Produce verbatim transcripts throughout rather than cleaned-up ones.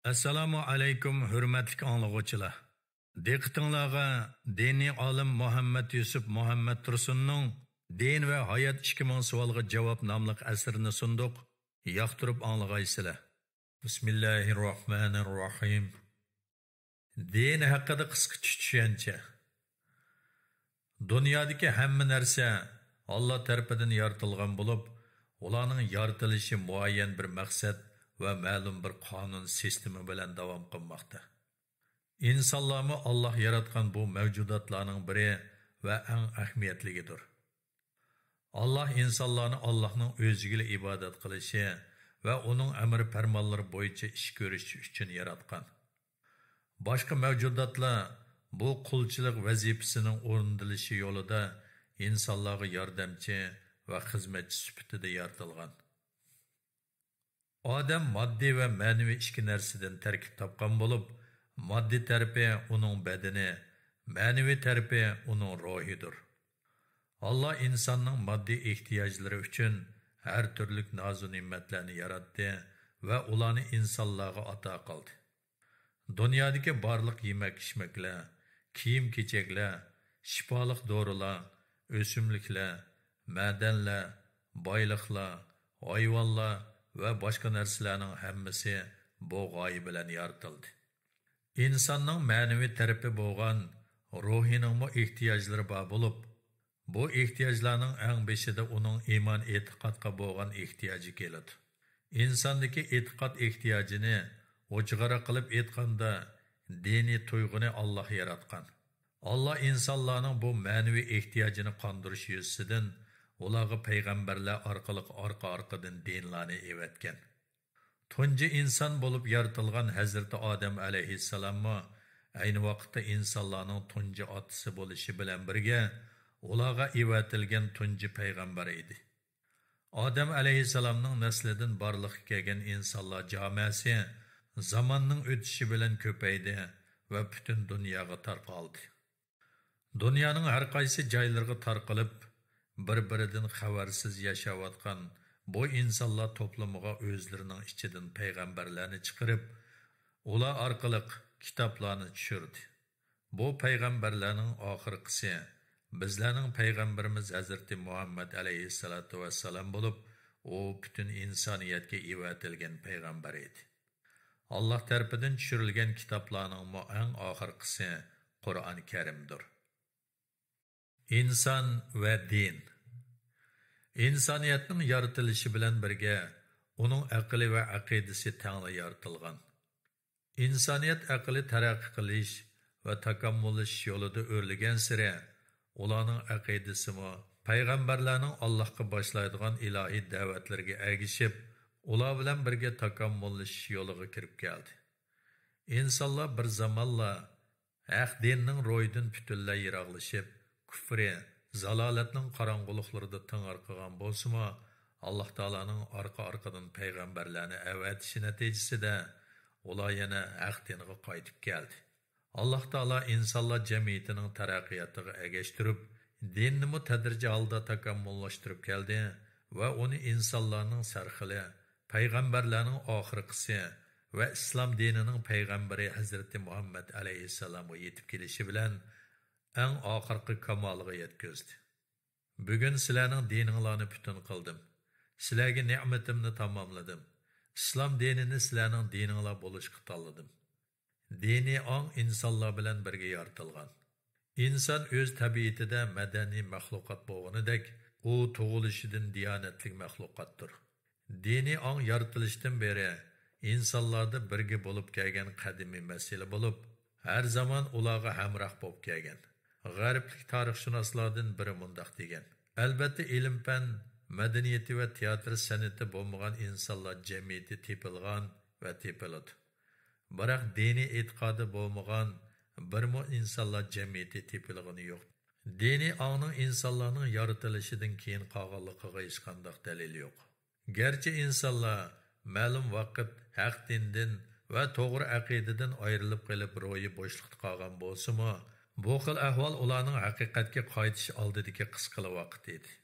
ئەسسالامۇ ئەلەيكۇم، ھۆرمەتلىك ئاڭلىغۇچىلار! دىققىتىڭلارغا دىنىي ئالىم مۇھەممەد يۈسۈپ مۇھەممەد تۇرسۇننىڭ دىن ۋە ھايات ئىككى مىڭ سوئالغا جاۋاب ناملىق ئەسىرىنى سۇندۇق. ياقتۇرۇپ ئاڭلىغايسىلەر. بىسمىللاھىررەھمانىررەھىم. دىن ھەققىدە قىسقىچە چۈشەنچە. دۇنيادىكى ھەممە نەرسە ئاللا تەرىپىدىن يارىتىلغان بولۇپ، ئۇلارنىڭ يارىتىلىشى مۇئەييەن بىر مەقسەت ۋە مەلۇم بىر قانۇن سىستېما بىلەن داۋام قىلماقتا. ئىنسانلارمۇ ئاللا ياراتقان بۇ مەۋجۇداتلارنىڭ بىرى ۋە ئەڭ ئەھمىيەتلىكىدۇر. ئاللا ئىنسانلارنى ئاللانىڭ ئۆزىگىلا ئىبادەت قىلىشى ۋە ئۇنىڭ ئەمر پەرمانلىرى بويىچە ئىش كۆرۈشى ئۈچۈن ياراتقان. باشقا مەۋجۇداتلار بۇ قۇلچىلىق ۋەزىپىسىنىڭ ئورۇندىلىشى يولىدا ئىنسانلارغا ياردەمچى ۋە خىزمەتچى سۈپىتىدە يارىتىلغان. ئادەم ماددىي ۋە مەنىۋى ئىككى نەرسىدىن تەركىب تاپقان بولۇپ، ماددىي تەرىپى ئۇنىڭ بەدىنى، مەنىۋى تەرىپى ئۇنىڭ روھىدۇر. ئاللا ئىنساننىڭ ماددىي ئېھتىياجلىرى ئۈچۈن ھەر تۈرلۈك نازۇ نېمەتلەرنى ياراتتى ۋە ئۇلارنى ئىنسانلارغا ئاتا قىلدى. دۇنيادىكى بارلىق يېمەك-ئىچمەكلەر، كىيىم-كېچەكلەر، شىپالىق دورىلار، ئۆسۈملۈكلەر، مەدەنلەر، بايلىقلار، ھايۋانلار ۋە باشقا نەرسىلەرنىڭ ھەممىسى بۇ غايە بىلەن يارىتىلدى. ئىنساننىڭ مەنىۋى تەرىپى بولغان روھىنىڭمۇ ئېھتىياجلىرى بار بولۇپ، بۇ ئېھتىياجلارنىڭ ئەڭ بېشىدا ئۇنىڭ ئىمان ئېتىقادقا بولغان ئېھتىياجى كېلىدۇ. ئىنساندىكى ئېتىقاد ئېھتىياجىنى، ئوچۇقراق قىلىپ ئېيتقاندا، دىنىي تۇيغۇنى ئاللا ياراتقان. ئاللا ئىنسانلارنىڭ بۇ مەنىۋى ئېھتىياجىنى قاندۇرۇش يۈزىسىدىن ئۇلارغا پەيغەمبەرلەر ئارقىلىق ئارقا-ئارقىدىن دىنلارنى ئېۋەتكەن. تۇنجى ئىنسان بولۇپ يارىتىلغان ھەزرىتى ئادەم ئەلەيھىسسالاممۇ ئەينى ۋاقىتتا ئىنسانلارنىڭ تۇنجى ئاتىسى بولۇشى بىلەن بىرگە، ئۇلارغا ئېۋەتىلگەن تۇنجى پەيغەمبەر ئىدى. ئادەم ئەلەيھىسسالامنىڭ نەسلىدىن بارلىققا كەلگەن ئىنسانلار جامەسى زاماننىڭ ئۆتۈشى بىلەن كۆپەيدى ۋە پۈتۈن دۇنياغا تارقالدى. دۇنيانىڭ ھەر قايسى جايلىرىغا تارقىلىپ، بىر-بىرىدىن خەۋەرسىز ياشاۋاتقان بۇ ئىنسانلار توپلىمىغا ئۆزلىرىنىڭ ئىچىدىن پەيغەمبەرلەرنى چىقىرىپ، ئۇلار ئارقىلىق كىتابلارنى چۈشۈردى. بۇ پەيغەمبەرلەرنىڭ ئاخىرقىسى بىزلەرنىڭ پەيغەمبىرىمىز ھەزرىتى مۇھەممەد ئەلەيھىسسالاتۇ ۋەسسالام بولۇپ، ئۇ پۈتۈن ئىنسانىيەتكە ئېۋەتىلگەن پەيغەمبەر ئىدى. ئاللا تەرىپىدىن چۈشۈرۈلگەن كىتابلارنىڭمۇ ئەڭ ئاخىرقىسى قۇرئان كەرىمدۇر. ئىنسان ۋە دىن. ئىنسانىيەتنىڭ يارىتىلىشى بىلەن بىرگە، ئۇنىڭ ئەقلى ۋە ئەقىدىسى تەڭلا يارىتىلغان. ئىنسانىيەت ئەقلى تەرەققىي قىلىش ۋە تاكامۇللىشىش يولىدا ئۆرلىگەنسېرى، ئۇلارنىڭ ئەقىدىسىمۇ پەيغەمبەرلەرنىڭ ئاللاھقا باشلايدىغان ئىلاھىي دەۋەتلىرىگە ئەگىشىپ، ئۇلار بىلەن بىرگە تاكامۇللىشىش يولىغا كىرىپ كەلدى. ئىنسانلار بىر زامانلار ھەق دىننىڭ روھىدىن پۈتۈنلەي يىراقلىشىپ، كۇفرى، زالالەتنىڭ قاراڭغۇلۇقلىرىدا تىڭىرقىغان بولسىمۇ، ئاللا تائالانىڭ ئارقا-ئارقىدىن پەيغەمبەرلەرنى ئەۋەتىشى نەتىجىسىدە، ئۇلار يەنە ھەق دىنغا قايتىپ كەلدى. ئاللا تائالا ئىنسانلار جەمئىيىتىنىڭ تەرەققىياتىغا ئەگەشتۈرۈپ، دىننىمۇ تەدرىجىي ھالدا تاكامۇللاشتۇرۇپ كەلدى ۋە ئۇنى ئىنسانلارنىڭ سەرخىلى، پەيغەمبەرلەرنىڭ ئاخىرقىسى ۋە ئىسلام دىنىنىڭ پەيغەمبىرى ھەزرىتى مۇھەممەد ئەلەيھىسسالامغا يېتىپ كېلىشى بىلەن ئەڭ ئاخىرقى كامالىغا يەتكۈزدى. بۈگۈن سىلەرنىڭ دىنىڭلارنى پۈتۈن قىلدىم. سىلەرگە نېمىتىمنى تاماملىدىم. ئىسلام دىنىنى سىلەرنىڭ دىنىڭلار بولۇشقا تاللىدىم. دىنىي ئاڭ ئىنسانلار بىلەن بىرگە يارىتىلغان. ئىنسان ئۆز تەبىئىتىدە مەدەنىي مەخلۇقات بولغىنىدەك، ئۇ تۇغۇلۇشىدىن دىيانەتلىك مەخلۇقاتتۇر. دىنىي ئاڭ يارىتىلىشتىن بېرى ئىنسانلاردا بىرگە بولۇپ كەلگەن قەدىمىي مەسىلە بولۇپ، ھەر زامان ئۇلارغا ھەمراھ بولۇپ كەلگەن. غەربلىك تارىخشۇناسلاردىن بىرى مۇنداق دېگەن: «ئەلبەتتە، ئىلىم-پەن، مەدەنىيىتى ۋە تىياتىر سەنئىتى بولمىغان ئىنسانلار جەمئىيىتى تېپىلغان ۋە تېپىلىدۇ. بىراق دىنىي ئېتىقادى بولمىغان بىرمۇ ئىنسانلار جەمئىيىتى تېپىلغىنى يوق.» دىنىي ئاڭنىڭ ئىنسانلارنىڭ يارىتىلىشىدىن كېيىن قالغانلىقىغا ھېچقانداق دەلىل يوق. گەرچە ئىنسانلار مەلۇم ۋاقىت ھەق دىندىن ۋە توغرا ئەقىدىدىن ئايرىلىپ قېلىپ روھىي بوشلۇقتا قالغان بولسىمۇ، بۇ خىل ئەھۋال ئۇلارنىڭ ھەقىقەتكە قايتىش ئالدىدىكى قىسقىلا ۋاقىت ئىدى.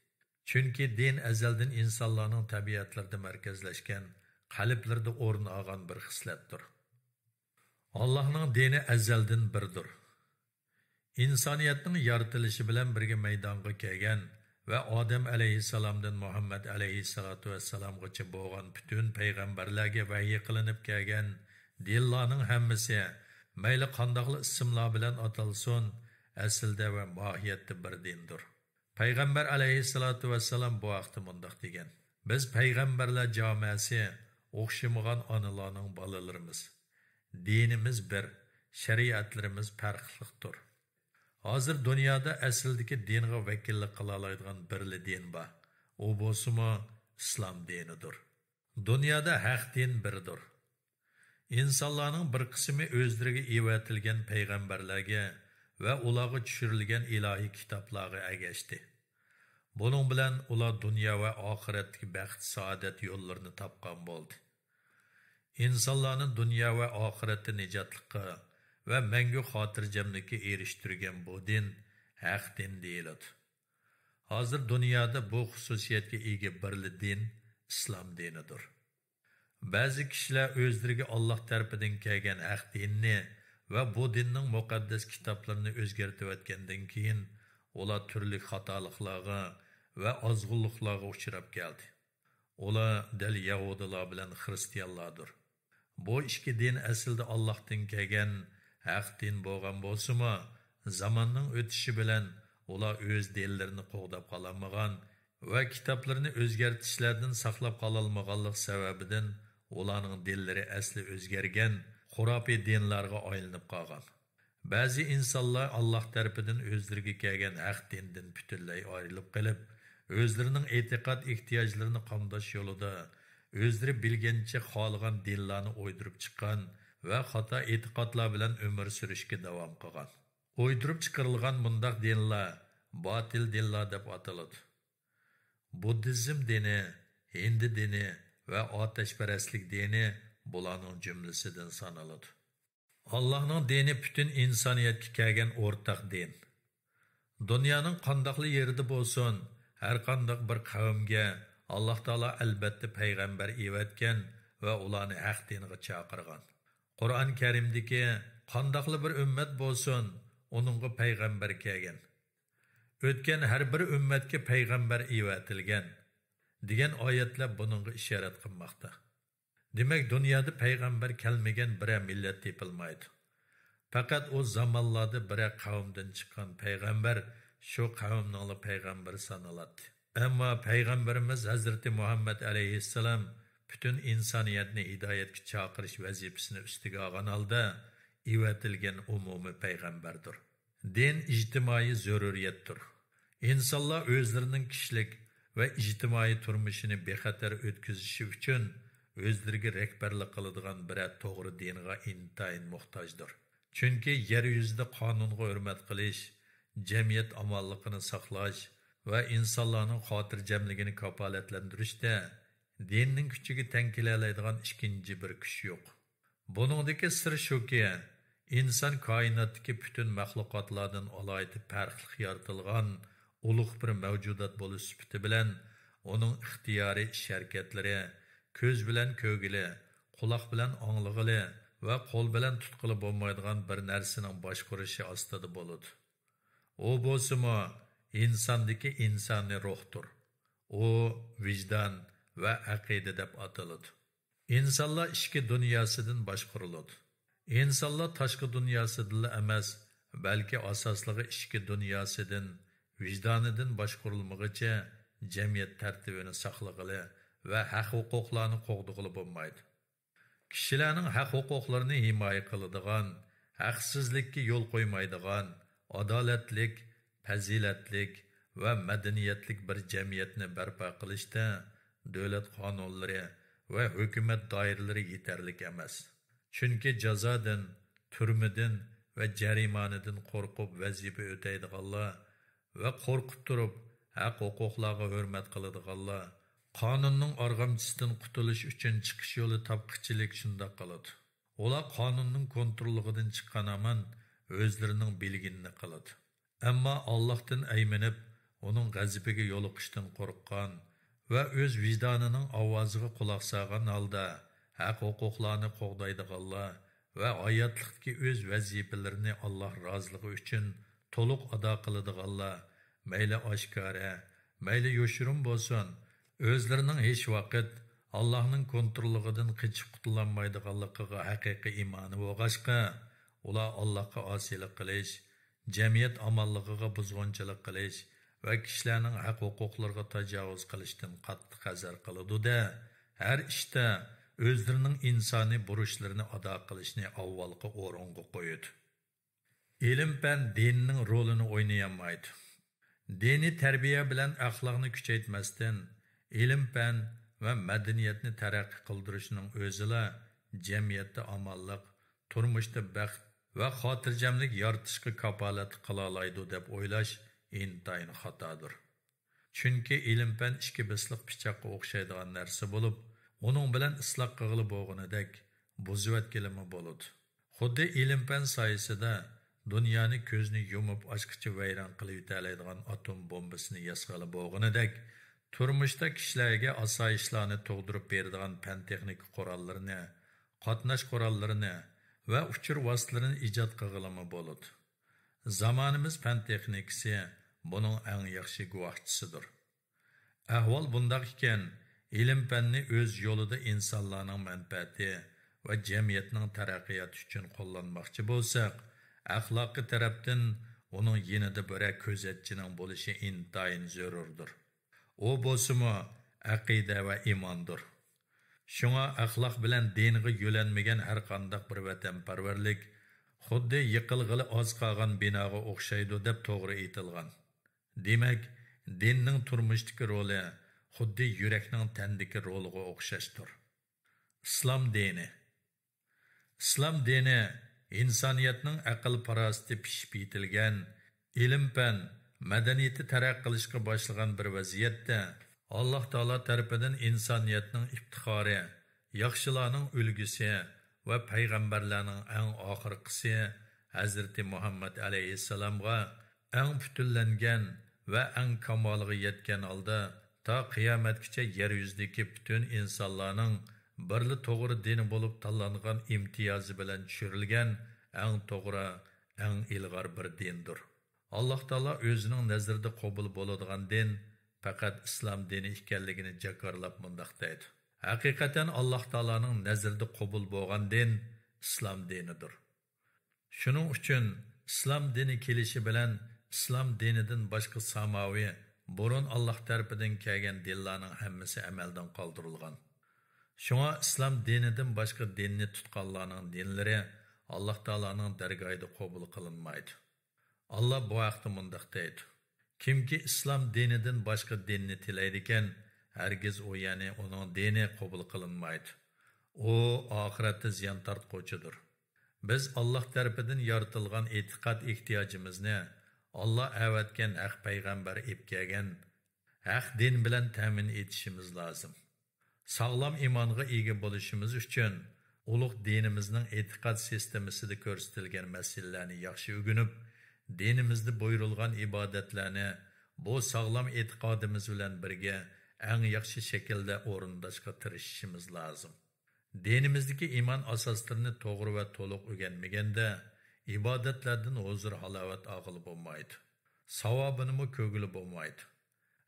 چۈنكى دىن ئەزەلدىن ئىنسانلارنىڭ تەبىئەتلىرىدە مەركەزلەشكەن، قەلبلىرىدە ئورۇن ئالغان بىر خىسلەتتۇر. ئاللاھنىڭ دىنى ئەزەلدىن بىردۇر. ئىنسانىيەتنىڭ يارىتىلىشى بىلەن بىرگە مەيدانغا كەلگەن ۋە ئادەم ئەلەيھىسسالامدىن مۇھەممەد ئەلەيھىسسالاتۇ ۋەسسالامغىچە بولغان پۈتۈن پەيغەمبەرلەرگە ۋەھىي قىلىنىپ كەلگەن دىنلارنىڭ ھەممىسى، مەيلى قانداقلا ئىسىملار بىلەن ئاتالسۇن، ئەسلىدە ۋە ماھىيەتتە بىر دىندۇر. پەيغەمبەر ئەلەيھىسسالاتۇ ۋەسسالام بۇ ھەقتە مۇنداق دېگەن: «بىز پەيغەمبەرلەر جامەسى ئوخشىمىغان ئانىلارنىڭ بالىلىرىمىز. دىنىمىز بىر، شەرىئەتلىرىمىز پەرقلىقتۇر.» ھازىر دۇنيادا ئەسلىدىكى دىنغا ۋەكىللىك قىلالايدىغان بىرلا دىن بار. ئۇ بولسىمۇ ئىسلام دىنىدۇر. دۇنيادا ھەق دىن بىردۇر. ئىنسانلارنىڭ بىر قىسمى ئۆزلىرىگە ئېۋەتىلگەن پەيغەمبەرلەرگە ۋە ئۇلارغا چۈشۈرۈلگەن ئىلاھىي كىتابلارغا ئەگەشتى. بۇنىڭ بىلەن ئۇلار دۇنيا ۋە ئاخىرەتتىكى بەخت-سائادەت يوللىرىنى تاپقان بولدى. ئىنسانلارنى دۇنيا ۋە ئاخىرەتتە نىجاتلىققا ۋە مەڭگۈ خاتىرجەملىككە ئېرىشتۈرگەن بۇ دىن ھەق دىن دېيىلىدۇ. ھازىر دۇنيادا بۇ خۇسۇسىيەتكە ئىگە بىرلا دىن ئىسلام دىنىدۇر. بەزى كىشىلەر ئۆزلىرىگە ئاللاھ تەرىپىدىن كەلگەن ھەق دىننى ۋە بۇ دىننىڭ مۇقەددەس كىتابلىرىنى ئۆزگەرتىۋەتكەندىن كېيىن، ئۇلار تۈرلۈك خاتالىقلارغا ۋە ئازغۇنلۇقلارغا ئۇچراپ كەلدى. ئۇلار دەل يەھۇدىيلار بىلەن خىرىستىيانلاردۇر. بۇ ئىككى دىن ئەسلىدە ئاللاھتىن كەلگەن ھەق دىن بولغان بولسىمۇ، زاماننىڭ ئۆتۈشى بىلەن ئۇلار ئۆز دىنلىرىنى قوغداپ قالالمىغان ۋە كىتابلىرىنى ئۆزگەرتىشلەردىن ساقلاپ قالالمىغانلىق سەۋەبىدىن، ئۇلارنىڭ دىنلىرى ئەسلى ئۆزگەرگەن خۇراپىي دىنلارغا ئايلىنىپ قالغان. بەزى ئىنسانلار ئاللاھ تەرىپىدىن ئۆزلىرىگە كەلگەن ھەق دىندىن پۈتۈنلەي ئايرىلىپ قېلىپ، ئۆزلىرىنىڭ ئېتىقاد ئېھتىياجلىرىنى قامداش يولىدا ئۆزلىرى بىلگەنچە خالىغان دىنلارنى ئويدۇرۇپ چىققان ۋە خاتا ئېتىقادلار بىلەن ئۆمۈر سۈرۈشكە داۋام قىلغان. ئويدۇرۇپ چىقىرىلغان مۇنداق دىنلار باتىل دىنلار دەپ ئاتىلىدۇ. بۇددىزم دىنى، ھىندى دىنى ۋە ئاتەشپەرەسلىك دىنى بۇلارنىڭ جۈملىسىدىن سانىلىدۇ. ئاللاھنىڭ دىنى پۈتۈن ئىنسانىيەتكە كەلگەن ئورتاق دىن. دۇنيانىڭ قانداقلا يېرىدە بولسۇن، ھەرقانداق بىر قەۋمگە ئاللاھ تائالا ئەلبەتتە پەيغەمبەر ئېۋەتكەن ۋە ئۇلارنى ھەق دىنغا چاقىرغان. قۇرئان كەرىمدىكى «قانداقلا بىر ئۈممەت بولسۇن، ئۇنىڭغا پەيغەمبەر كەلگەن. ئۆتكەن ھەر بىر ئۈممەتكە پەيغەمبەر ئېۋەتىلگەن» دېگەن ئايەتلەر بۇنىڭغا ئىشارەت قىلماقتا. دېمەك، دۇنيادا پەيغەمبەر كەلمىگەن بىرەر مىللەت تېپىلمايدۇ. پەقەت ئۇ زامانلاردا بىرەر قەۋمدىن چىققان پەيغەمبەر شۇ قەۋمنىڭلا پەيغەمبىرى سانىلاتتى. ئەمما پەيغەمبىرىمىز ھەزرىتى مۇھەممەد ئەلەيھىسسالام پۈتۈن ئىنسانىيەتنى ھىدايەتكە چاقىرىش ۋەزىپىسىنى ئۈستىگە ئالغان ھالدا ئېۋەتىلگەن ئومۇمىي پەيغەمبەردۇر. دىن ئىجتىمائىي زۆرۈرىيەتتۇر. ئىنسانلار ئۆزلىرىنىڭ كىشىلىك ۋە ئىجتىمائىي تۇرمۇشىنى بىخەتەر ئۆتكۈزۈشى ئۈچۈن ئۆزلىرىگە رەھبەرلىك قىلىدىغان بىرەر توغرا دىنغا ئىنتايىن موھتاجدۇر. چۈنكى يەر يۈزىدە قانۇنغا ھۆرمەت قىلىش، جەمئىيەت ئامانلىقىنى ساقلاش ۋە ئىنسانلارنىڭ خاتىرجەملىكىنى كاپالەتلەندۈرۈشتە دىننىڭ كۈچىگە تەڭ كېلەلەيدىغان ئىككىنچى بىر كۈچ يوق. بۇنىڭدىكى سىر شۇكى، ئىنسان كائىناتتىكى پۈتۈن مەخلۇقاتلاردىن ئالاھىدە پەرقلىق يارىتىلغان ئۇلۇغ بىر مەۋجۇدات بولۇش سۈپىتى بىلەن، ئۇنىڭ ئىختىيارىي ئىش-ھەرىكەتلىرى كۆز بىلەن كۆرگىلى، قۇلاق بىلەن ئاڭلىغىلى ۋە قول بىلەن تۇتقىلى بولمايدىغان بىر نەرسىنىڭ باشقۇرۇشى ئاستىدا بولىدۇ. ئۇ بولسىمۇ ئىنساندىكى ئىنسانىي روھتۇر. ئۇ ۋىجدان ۋە ئەقىدە دەپ ئاتىلىدۇ. ئىنسانلار ئىچكى دۇنياسىدىن باشقۇرۇلىدۇ. ئىنسانلار تاشقى دۇنياسىدىنلا ئەمەس، بەلكى ئاساسلىقى ئىچكى دۇنياسىدىن، ۋىجدانىدىن باشقۇرۇلمىغۇچە جەمئىيەت تەرتىپىنى ساقلىغىلى ۋە ھەق-ھوقۇقلارنى قوغدىغىلى بولمايدۇ. كىشىلەرنىڭ ھەق-ھوقۇقلىرىنى ھىمايە قىلىدىغان، ھەقسىزلىككە يول قويمايدىغان، ئادالەتلىك، پەزىلەتلىك ۋە مەدەنىيەتلىك بىر جەمئىيەتنى بەرپا قىلىشتا دۆلەت قانۇنلىرى ۋە ھۆكۈمەت دائىرىلىرى يېتەرلىك ئەمەس. چۈنكى جازادىن، تۈرمىدىن ۋە جەرىمانىدىن قورقۇپ ۋەزىپە ئۆتەيدىغانلار ۋە قورقۇپ تۇرۇپ ھەق-ھوقۇقلارغا ھۆرمەت قىلىدىغانلار، قانۇننىڭ ئارغامچىسىدىن قۇتۇلۇش ئۈچۈن چىقىش يولى تاپقۇچىلىك شۇنداق قىلىدۇ. ئۇلار قانۇننىڭ كونتروللۇقىدىن چىققان ھامان ئۆزلىرىنىڭ بىلگىنىنى قىلىدۇ. ئەمما ئاللاھتىن ئەيمىنىپ، ئۇنىڭ غەزىپىگە يولۇقۇشتىن قورققان ۋە ئۆز ۋىجدانىنىڭ ئاۋازىغا قۇلاق سالغان ھالدا ھەق-ھوقۇقلارنى قوغدايدىغانلار ۋە ھاياتلىقتىكى ئۆز ۋەزىپىلىرىنى ئاللاھ رازىلىقى ئۈچۈن تولۇق ئادا قىلىدىغانلار، مەيلى ئاشكارا، مەيلى يوشۇرۇن بولسۇن، ئۆزلىرىنىڭ ھېچ ۋاقىت ئاللاھنىڭ كونتروللۇقىدىن قېچىپ قۇتۇلالمايدىغانلىقىغا ھەقىقىي ئىمانى بولغاچقا، ئۇلار ئاللاھقا ئاسىيلىق قىلىش، جەمئىيەت ئامانلىقىغا بۇزغۇنچىلىق قىلىش ۋە كىشىلەرنىڭ ھەق-ھوقۇقلىرىغا تاجاۋۇز قىلىشتىن قاتتىق ھەزەر قىلىدۇ-دە، ھەر ئىشتا ئۆزلىرىنىڭ ئىنسانىي بۇرچلىرىنى ئادا قىلىشنى ئاۋۋالقى ئورۇنغا قويىدۇ. ئىلىم-پەن دىننىڭ رولىنى ئوينىيالمايدۇ. دىنىي تەربىيە بىلەن ئەخلاقنى كۈچەيتمەستىن، ئىلىم-پەن ۋە مەدەنىيەتنى تەرەققىي قىلدۇرۇشنىڭ ئۆزىلا جەمئىيەتتە ئامانلىق، تۇرمۇشتا بەخت ۋە خاتىرجەملىك يارىتىشقا كاپالەتلىك قىلالايدۇ دەپ ئويلاش ئىنتايىن خاتادۇر. چۈنكى ئىلىم-پەن ئىككى بىسلىق پىچاققا ئوخشايدىغان نەرسە بولۇپ، ئۇنىڭ بىلەن ئىسلاھ قىلغىلى بولغىنىدەك، بۇزۇۋەتكىلىمۇ بولىدۇ. خۇددى ئىلىم-پەن سايىسىدا دۇنيانى كۆزنى يۇمۇپ ئاچقىچە ۋەيران قىلىۋېتەلەيدىغان ئاتوم بومبىسىنى ياسىغىلى بولغىنىدەك، تۇرمۇشتا كىشىلەرگە ئاسايىشلارنى تۇغدۇرۇپ بېرىدىغان پەن-تېخنىكا قوراللىرىنى، قاتناش قوراللىرىنى ۋە ئۇچۇر ۋاسىتىلىرىنى ئىجاد قىلغىلىمۇ بولىدۇ. زامانىمىز پەن-تېخنىكىسى بۇنىڭ ئەڭ ياخشى گۇۋاھچىسىدۇر. ئەھۋال بۇنداق ئىكەن، ئىلىم-پەننى ئۆز يولىدا ئىنسانلارنىڭ مەنپەئەتى ۋە جەمئىيەتنىڭ تەرەققىياتى ئۈچۈن قوللانماقچى بولساق، ئەخلاقىي تەرەپتىن ئۇنىڭ يېنىدا بىرەر كۆزەتچىنىڭ بولۇشى ئىنتايىن زۆرۈردۇر. ئۇ بولسىمۇ ئەقىدە ۋە ئىماندۇر. شۇڭا ئەخلاق بىلەن دىنغا يۆلەنمىگەن ھەرقانداق بىر ۋەتەنپەرۋەرلىك خۇددى يىقىلغىلى ئاز قالغان بىناغا ئوخشايدۇ دەپ توغرا ئېيتىلغان. دېمەك، دىننىڭ تۇرمۇشتىكى رولى خۇددى يۈرەكنىڭ تەندىكى رولىغا ئوخشاشتۇر. ئىسلام دىنى. ئىسلام دىنى ئىنسانىيەتنىڭ ئەقىل-پاراسىتى پىشىپ يېتىلگەن، ئىلىم-پەن، مەدەنىيىتى تەرەققىي قىلىشقا باشلىغان بىر ۋەزىيەتتە، ئاللاھ تائالا تەرىپىدىن ئىنسانىيەتنىڭ ئىپتىخارى، ياخشىلارنىڭ ئۈلگىسى ۋە پەيغەمبەرلەرنىڭ ئەڭ ئاخىرقىسى ھەزرىتى مۇھەممەد ئەلەيھىسسالامغا ئەڭ پۈتۈنلەنگەن ۋە ئەڭ كامالىغا يەتكەن ھالدا، تا قىيامەتكىچە يەر يۈزىدىكى پۈتۈن ئىنسانلارنىڭ بىرلا توغرا دىنى بولۇپ تاللانغان ئىمتىيازى بىلەن چۈشۈرۈلگەن ئەڭ توغرا، ئەڭ ئىلغار بىر دىندۇر. ئاللاھ تائالا ئۆزىنىڭ نەزىرىدە قوبۇل بولىدىغان دىن پەقەت ئىسلام دىنى ئىكەنلىكىنى جاكارلاپ مۇنداق دەيدۇ: ھەقىقەتەن ئاللاھ تائالانىڭ نەزىرىدە قوبۇل بولغان دىن ئىسلام دىنىدۇر. شۇنىڭ ئۈچۈن ئىسلام دىنى كېلىشى بىلەن ئىسلام دىنىدىن باشقا ساماۋى، بۇرۇن ئاللاھ تەرىپىدىن كەلگەن دىنلارنىڭ ھەممىسى ئەمەلدىن قالدۇرۇلغان. شۇڭا ئىسلام دىنىدىن باشقا دىننى تۇتقانلارنىڭ دىنلىرى ئاللاھ تائالانىڭ دەرگاھىدا قوبۇل قىلىنمايدۇ. ئاللاھ بۇ ھەقتە مۇنداق دەيدۇ: كىمكى ئىسلام دىنىدىن باشقا دىننى تىلەيدىكەن، ھەرگىز ئۇ، يەنى ئۇنىڭ دىنى قوبۇل قىلىنمايدۇ. ئۇ ئاخىرەتتە زىيان تارتقۇچىدۇر. بىز ئاللاھ تەرىپىدىن يارىتىلغان ئېتىقاد ئېھتىياجىمىزنى ئاللاھ ئەۋەتكەن ھەق پەيغەمبەر ئېلىپ كەلگەن ھەق دىن بىلەن تەمىن ئېتىشىمىز لازىم. ساغلام ئىمانغا ئىگە بولۇشىمىز ئۈچۈن، ئۇلۇغ دىنىمىزنىڭ ئېتىقاد سىستېمىسىدا كۆرسىتىلگەن مەسىلىلەرنى ياخشى ئۆگىنىپ، دىنىمىزدا بۇيرۇلغان ئىبادەتلەرنى بۇ ساغلام ئېتىقادىمىز بىلەن بىرگە ئەڭ ياخشى شەكىلدە ئورۇنداشقا تىرىشىشىمىز لازىم. دىنىمىزدىكى ئىمان ئاساسلىرىنى توغرا ۋە تولۇق ئۆگەنمىگەندە، ئىبادەتلەردىن ھۇزۇر-ھالاۋەت ئالغىلى بولمايدۇ، ساۋابىنىمۇ كۆرگىلى بولمايدۇ.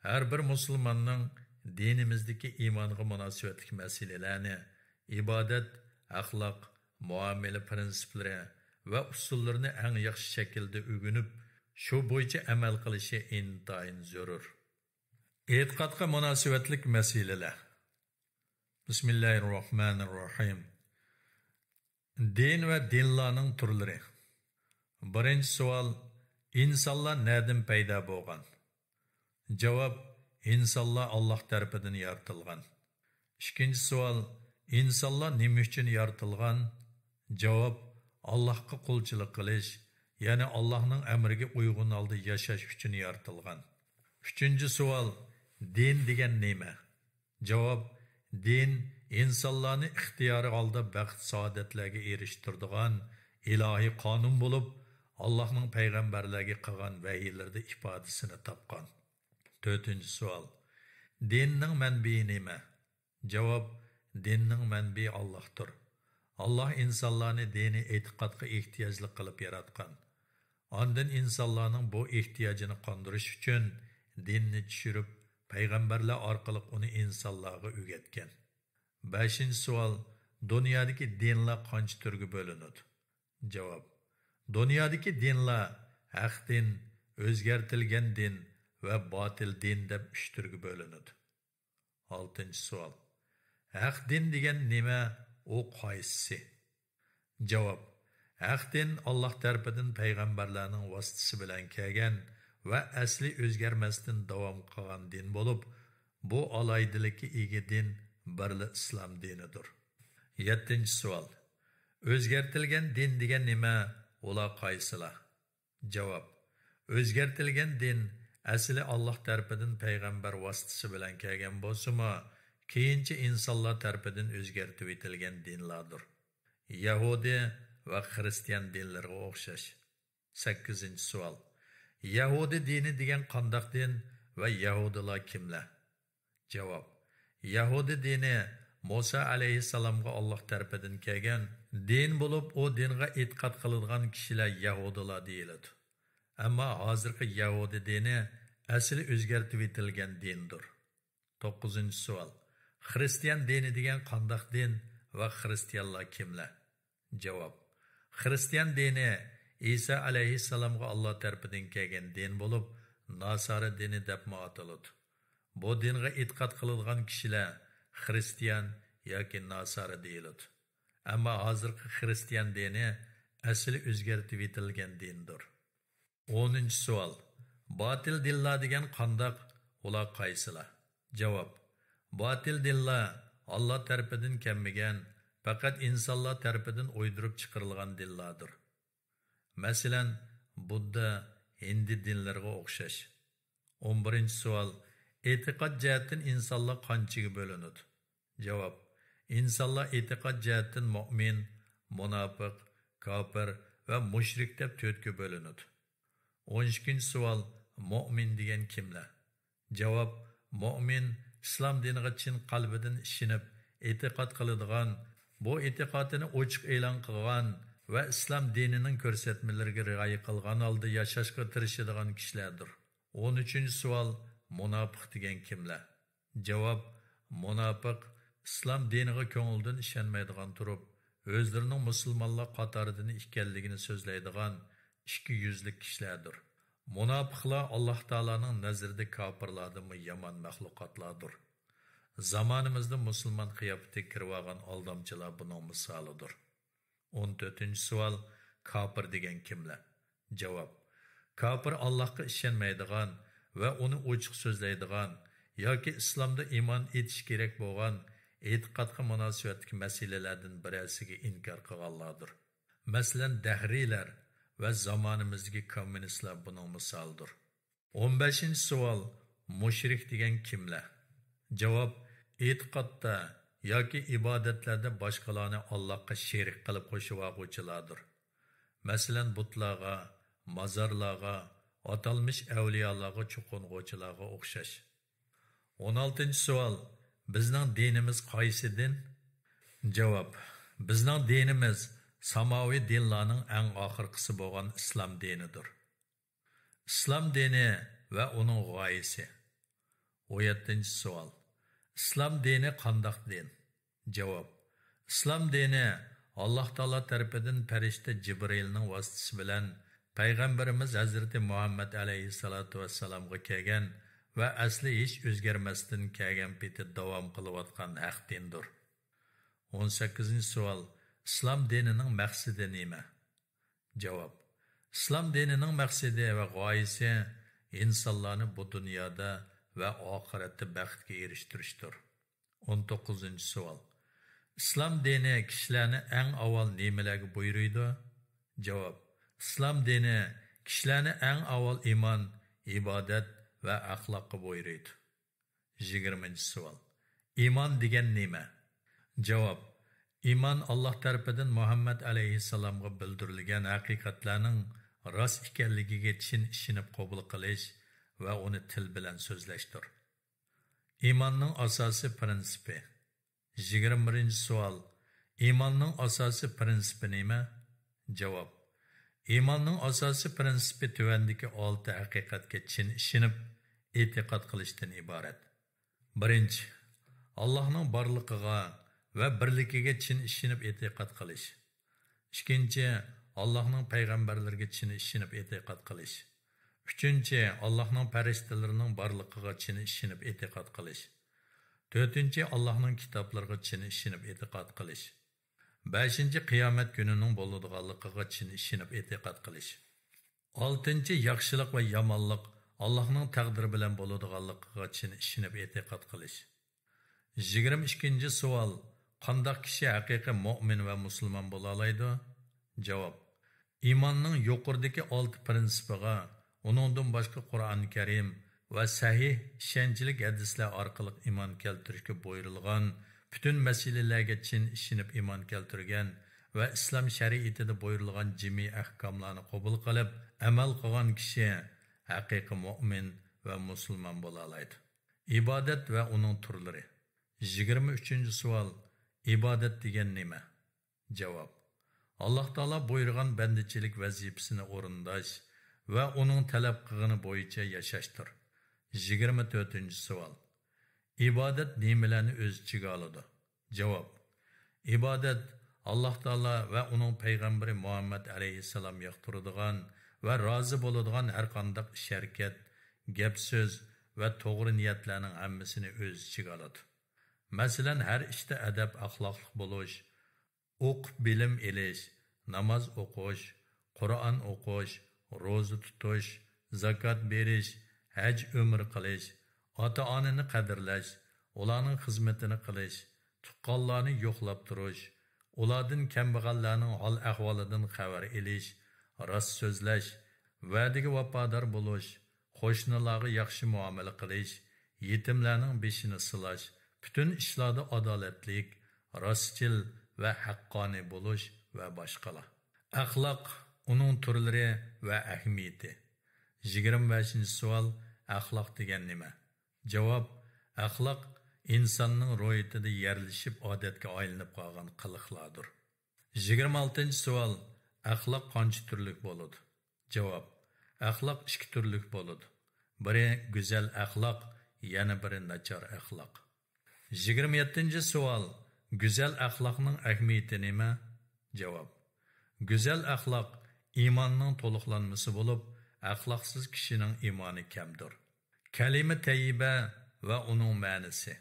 ھەر بىر مۇسۇلماننىڭ دىنىمىزدىكى ئىمانغا مۇناسىۋەتلىك مەسىلىلەرنى، ئىبادەت، ئەخلاق، مۇئامىلە پىرىنسىپلىرى ۋە ئۇسۇللىرىنى ئەڭ ياخشى شەكىلدە ئۆگىنىپ، شۇ بويىچە ئەمەل قىلىشى ئىنتايىن زۆرۈر. ئېتىقادقا مۇناسىۋەتلىك مەسىلىلەر. بىسمىللاھىررەھمانىررەھىم. دىن ۋە دىنلارنىڭ تۈرلىرى. بىرىنچى سوئال: ئىنسانلار نەدىن پەيدا بولغان؟ جاۋاب: ئىنسانلار ئاللاھ تەرىپىدىن يارىتىلغان. ئىككىنچى سوئال: ئىنسانلار نېمە ئۈچۈن يارىتىلغان؟ جاۋاب: ئاللاھقا قۇلچىلىق قىلىش، يەنى ئاللاھنىڭ ئەمرىگە ئۇيغۇن ھالدا ياشاش ئۈچۈن يارىتىلغان. ئۈچىنچى سوئال: دىن دېگەن نېمە؟ جاۋاب: دىن ئىنسانلارنى ئىختىيارىي ھالدا بەخت-سائادەتلەرگە ئېرىشتۈرىدىغان ئىلاھىي قانۇن بولۇپ، ئاللاھنىڭ پەيغەمبەرلەرگە قىلغان ۋەھىيلىرىدە ئىپادىسىنى تاپقان. تۆتىنچى سوئال: دىننىڭ مەنبىيى نېمە؟ جاۋاب: دىننىڭ مەنبىيى ئاللاھتۇر. ئاللاھ ئىنسانلارنى دىنىي ئېتىقادقا ئېھتىياجلىق قىلىپ ياراتقان. ئاندىن ئىنسانلارنىڭ بۇ ئېھتىياجىنى قاندۇرۇش ئۈچۈن دىننى چۈشۈرۈپ، پەيغەمبەرلەر ئارقىلىق ئۇنى ئىنسانلارغا ئۆگەتكەن. بەشىنچى سوئال، دۇنيادىكى دىنلار قانچە تۈرگە بۆلۈنىدۇ؟ جاۋاب، دۇنيادىكى دىنلار ھەق دىن، ئۆزگەرتىلگەن دىن ۋە باتىل دىن دەپ ئۈچ تۈرگە بۆلۈنىدۇ. ئالتىنچى سوئال، ھەق دىن دېگەن نېمە؟ ئۇ قايسىسى؟ جاۋاب، ھەق دىن ئاللاھ تەرىپىدىن پەيغەمبەرلەرنىڭ ۋاسىتىسى بىلەن كەلگەن ۋە ئەسلى ئۆزگەرمەستىن داۋام قىلغان دىن بولۇپ، بۇ ئالاھىدىلىككە ئىگە دىن بىرلا ئىسلام دىنىدۇر. يەتتىنچى سوئال، ئۆزگەرتىلگەن دىن دېگەن نېمە؟ ئۇلار قايسىلار؟ جاۋاب، ئۆزگەرتىلگەن دىن ئەسلى ئاللاھ تەرىپىدىن پەيغەمبەر ۋاسىتىسى بىلەن كەلگەن بولسىمۇ، كېيىنچە ئىنسانلار تەرىپىدىن ئۆزگەرتىۋېتىلگەن دىنلاردۇر. يەھۇدىي ۋە خىرىستىيان دىنلىرىغا ئوخشاش. سەككىزىنچى سوئال، يەھۇدىي دىنى دېگەن قانداق دىن ۋە يەھۇدىيلار كىملەر؟ جاۋاب، يەھۇدىي دىنى مۇسا ئەلەيھىسسالامغا ئاللاھ تەرىپىدىن كەلگەن دىن بولۇپ، ئۇ دىنغا ئېتىقاد قىلىدىغان كىشىلەر يەھۇدىيلار دېيىلىدۇ. ئەمما ھازىرقى يەھۇدىي دىنى ئەسلى ئۆزگەرتىۋېتىلگەن دىندۇر. توققۇزىنچى سوئال، خىرىستىيان دىنى دېگەن قانداق دىن ۋە خىرىستىيانلار كىملەر؟ جاۋاب، خىرىستىيان دىنى ئىسا ئەلەيھىسسالامغا ئاللاھ تەرىپىدىن كەلگەن دىن بولۇپ، ناسارا دىنى دەپمۇ ئاتىلىدۇ. بۇ دىنغا ئېتىقاد قىلىدىغان كىشىلەر خىرىستىيان ياكى ناسارا دېيىلىدۇ. ئەمما ھازىرقى خىرىستىيان دىنى ئەسلى ئۆزگەرتىۋېتىلگەن دىندۇر. ئونىنچى سوئال، باتىل دىنلار دېگەن قانداق؟ ئۇلار قايسىلار؟ جاۋاب، باتىل دىنلار ئاللاھ تەرىپىدىن كەلمىگەن، پەقەت ئىنسانلار تەرىپىدىن ئويدۇرۇپ چىقىرىلغان دىنلاردۇر. مەسىلەن، بۇددا، ھىندى دىنلىرىغا ئوخشاش. ئون بىرىنچى سوئال، ئېتىقاد جەھەتتىن ئىنسانلار قانچىگە بۆلۈنىدۇ؟ جاۋاب، ئىنسانلار ئېتىقاد جەھەتتىن مۆمىن، مۇناپىق، كاپىر ۋە مۇشرىك دەپ تۆتكە بۆلۈنىدۇ. ئون ئىككىنچى سوئال، مۆمىن دېگەن كىملەر؟ جاۋاب، مۆمىن ئىسلام دىنىغا چىن قەلبىدىن ئىشىنىپ، ئېتىقاد قىلىدىغان، بۇ ئېتىقادىنى ئوچۇق ئېلان قىلغان ۋە ئىسلام دىنىنىڭ كۆرسەتمىلىرىگە رىئايە قىلغان ھالدا ياشاشقا تىرىشىدىغان كىشىلەردۇر. ئون ئۈچىنچى سوئال، مۇناپىق دېگەن كىملەر؟ جاۋاب، مۇناپىق ئىسلام دىنىغا كۆڭلىدىن ئىشەنمەيدىغان تۇرۇپ، ئۆزلىرىنىڭ مۇسۇلمانلار قاتارىدىن ئىكەنلىكىنى سۆزلەيدىغان ئىككى يۈزلۈك كىشىلەردۇر. مۇناپىقلار ئاللاھ تائالانىڭ نەزىرىدە كاپىرلاردىنمۇ يامان مەخلۇقاتلاردۇر. زامانىمىزدا مۇسۇلمان قىياپىتىگە كىرىۋالغان ئالدامچىلار بۇنىڭ مىسالىدۇر. ئون تۆتىنچى سوئال، كاپىر دېگەن كىملەر؟ جاۋاب، كاپىر ئاللاھقا ئىشەنمەيدىغان ۋە ئۇنى ئوچۇق سۆزلەيدىغان ياكى ئىسلامدا ئىمان ئېيتىش كېرەك بولغان ئېتىقادقا مۇناسىۋەتلىك مەسىلىلەردىن بىرەرسىگە ئىنكار قىلغانلاردۇر. مەسىلەن، دەھرىيلەر ۋە زامانىمىزدىكى كوممۇنىستلار بۇنىڭ مىسالىدۇر. ئون بەشىنچى سوئال، مۇشرىك دېگەن كىملەر؟ جاۋاب، ئېتىقادتا ياكى ئىبادەتلەردە باشقىلارنى ئاللاھقا شېرىك قىلىپ قوشۇۋالغۇچىلاردۇر. مەسىلەن، بۇتلارغا، مازارلارغا، ئاتالمىش ئەۋلىيالارغا چوقۇنغۇچىلارغا ئوخشاش. ئون ئالتىنچى سوئال، بىزنىڭ دىنىمىز قايسى دىن؟ جاۋاب، بىزنىڭ دىنىمىز ساماۋى دىنلارنىڭ ئەڭ ئاخىرقىسى بولغان ئىسلام دىنىدۇر. ئىسلام دىنى ۋە ئۇنىڭ غايىسى. ئون يەتتىنچى سوئال، ئىسلام دىنى قانداق دىن؟ جاۋاب، ئىسلام دىنى ئاللاھ تائالا تەرىپىدىن پەرىشتە جىبرىئىلنىڭ ۋاسىتىسى بىلەن پەيغەمبىرىمىز ھەزرىتى مۇھەممەد ئەلەيھىسسالاتۇ ۋەسسالامغا كەلگەن ۋە ئەسلى ھېچ ئۆزگەرمەستىن كەلگەن پېتى داۋام قىلىۋاتقان ھەق دىندۇر. ئون سەككىزىنچى سوئال، ئىسلام دىنىنىڭ مەقسىتى نېمە؟ جاۋاب، ئىسلام دىنىنىڭ مەقسىتى ۋە غايىسى ئىنسانلارنى بۇ دۇنيادا ۋە ئاخىرەتتە بەختكە ئېرىشتۈرۈشتۇر. ئون توققۇزىنچى سوئال، ئىسلام دىنى كىشىلەرنى ئەڭ ئاۋۋال نېمىلەرگە بۇيرۇيدۇ؟ جاۋاب، ئىسلام دىنى كىشىلەرنى ئەڭ ئاۋۋال ئىمان، ئىبادەت ۋە ئەخلاققا بۇيرۇيدۇ. يىگىرمىنچى سوئال، ئىمان دېگەن نېمە؟ جاۋاب، ئىمان ئاللاھ تەرىپىدىن مۇھەممەد ئەلەيھىسسالامغا بىلدۈرۈلگەن ھەقىقەتلەرنىڭ راست ئىكەنلىكىگە چىن ئىشىنىپ قوبۇل قىلىش ۋە ئۇنى تىل بىلەن سۆزلەشتۇر. ئىماننىڭ ئاساسىي پىرىنسىپى. يىگىرمە بىرىنچى سوئال، ئىماننىڭ ئاساسىي پىرىنسىپى نېمە؟ جاۋاب: ئىماننىڭ ئاساسىي پىرىنسىپى تۆۋەندىكى ئالتە ھەقىقەتكە چىن ئىشىنىپ، ئېتىقاد قىلىشتىن ئىبارەت. بىرىنچى، ئاللاھنىڭ بارلىقىغا ۋە بىرلىكىگە چىن ئىشىنىپ ئېتىقاد قىلىش. ئىككىنچى، ئاللاھنىڭ پەيغەمبەرلىرىگە چىن ئىشىنىپ ئېتىقاد قىلىش. ئۈچىنچى، ئاللاھنىڭ پەرىشتىلىرىنىڭ بارلىقىغا چىن ئىشىنىپ ئېتىقاد قىلىش. تۆتىنچى، ئاللاھنىڭ كىتابلىرىغا چىن ئىشىنىپ ئېتىقاد قىلىش. بەشىنچى، قىيامەت كۈنىنىڭ بولىدىغانلىقىغا چىن ئىشىنىپ ئېتىقاد قىلىش. ئالتىنچى، ياخشىلىق ۋە يامانلىق ئاللاھنىڭ تەقدىرى بىلەن بولىدىغانلىقىغا چىن ئىشىنىپ ئېتىقاد قىلىش. يىگىرمە ئىككىنچى سوئال: قانداق كىشى ھەقىقىي مۆمىن ۋە مۇسۇلمان بولالايدۇ؟ جاۋاب: ئىماننىڭ يۇقىرىدىكى ئالتە پىرىنسىپىغا، ئۇنىڭدىن باشقا قۇرئان كەرىم ۋە سەھىھ ئىشەنچلىك ھەدىسلەر ئارقىلىق ئىمان كەلتۈرۈشكە بۇيرۇلغان پۈتۈن مەسىلىلەرگە چىن ئىشىنىپ ئىمان كەلتۈرگەن ۋە ئىسلام شەرىئىتىدە بۇيرۇلغان جىمى ئەھكاملارنى قوبۇل قىلىپ ئەمەل قىلغان كىشى ھەقىقىي مۆمىن ۋە مۇسۇلمان بولالايدۇ. ئىبادەت ۋە ئۇنىڭ تۈرلىرى. يىگىرمە ئۈچىنچى سوئال: ئىبادەت دېگەن نېمە؟ جاۋاب: ئاللاھ تائالا بۇيرۇغان بەندىچىلىك ۋەزىپىسىنى ئورۇنداش ۋە ئۇنىڭ تەلەپ قىلغىنى بويىچە ياشاشتۇر. يىگىرمە تۆتىنچى سوئال: ئىبادەت نېمىلەرنى ئۆز ئىچىگە ئالىدۇ؟ جاۋاب: ئىبادەت ئاللاھ تائالا ۋە ئۇنىڭ پەيغەمبىرى مۇھەممەد ئەلەيھىسسالام ياقتۇرىدىغان ۋە رازى بولىدىغان ھەرقانداق ئىش-ھەرىكەت، گەپ-سۆز ۋە توغرا نىيەتلەرنىڭ ھەممىسىنى ئۆز ئىچىگە ئالىدۇ. مەسىلەن، ھەر ئىشتا ئەدەپ-ئەخلاقلىق بولۇش، ئوقۇپ بىلىم ئېلىش، ناماز ئوقۇش، قۇرئان ئوقۇش، روزا تۇتۇش، زاكات بېرىش، ھەج-ئۆمرە قىلىش، ئاتا-ئانىنى قەدىرلەش، ئۇلارنىڭ خىزمىتىنى قىلىش، تۇغقانلارنى يوقلاپ تۇرۇش، ئۇلاردىن كەمبەغەللەرنىڭ ھال-ئەھۋالىدىن خەۋەر ئېلىش، راست سۆزلەش، ۋەدىگە ۋاپادار بولۇش، قوشنىلارغا ياخشى مۇئامىلە قىلىش، يېتىملەرنىڭ بېشىنى سىلاش، پۈتۈن ئىشلاردا ئادالەتلىك، راستچىل ۋە ھەققانىي بولۇش ۋە باشقىلار. ئەخلاق، ئۇنىڭ تۈرلىرى ۋە ئەھمىيىتى. يىگىرمە بەشىنچى سوئال: ئەخلاق دېگەن نېمە؟ جاۋاب: ئەخلاق ئىنساننىڭ روھىيىتىدە يەرلىشىپ، ئادەتكە ئايلىنىپ قالغان قىلىقلاردۇر. يىگىرمە ئالتىنچى سوئال: ئەخلاق قانچە تۈرلۈك بولىدۇ؟ جاۋاب: ئەخلاق ئىككى تۈرلۈك بولىدۇ. بىرى گۈزەل ئەخلاق، يەنە بىرى ناچار ئەخلاق. يىگىرمە يەتتىنچى سوئال: گۈزەل ئەخلاقنىڭ ئەھمىيىتى نېمە؟ جاۋاب: گۈزەل ئەخلاق ئىماننىڭ تولۇقلانمىسى بولۇپ، ئەخلاقسىز كىشىنىڭ ئىمانى كەمدۇر. كەلىمە تەييىبە ۋە ئۇنىڭ مەنىسى.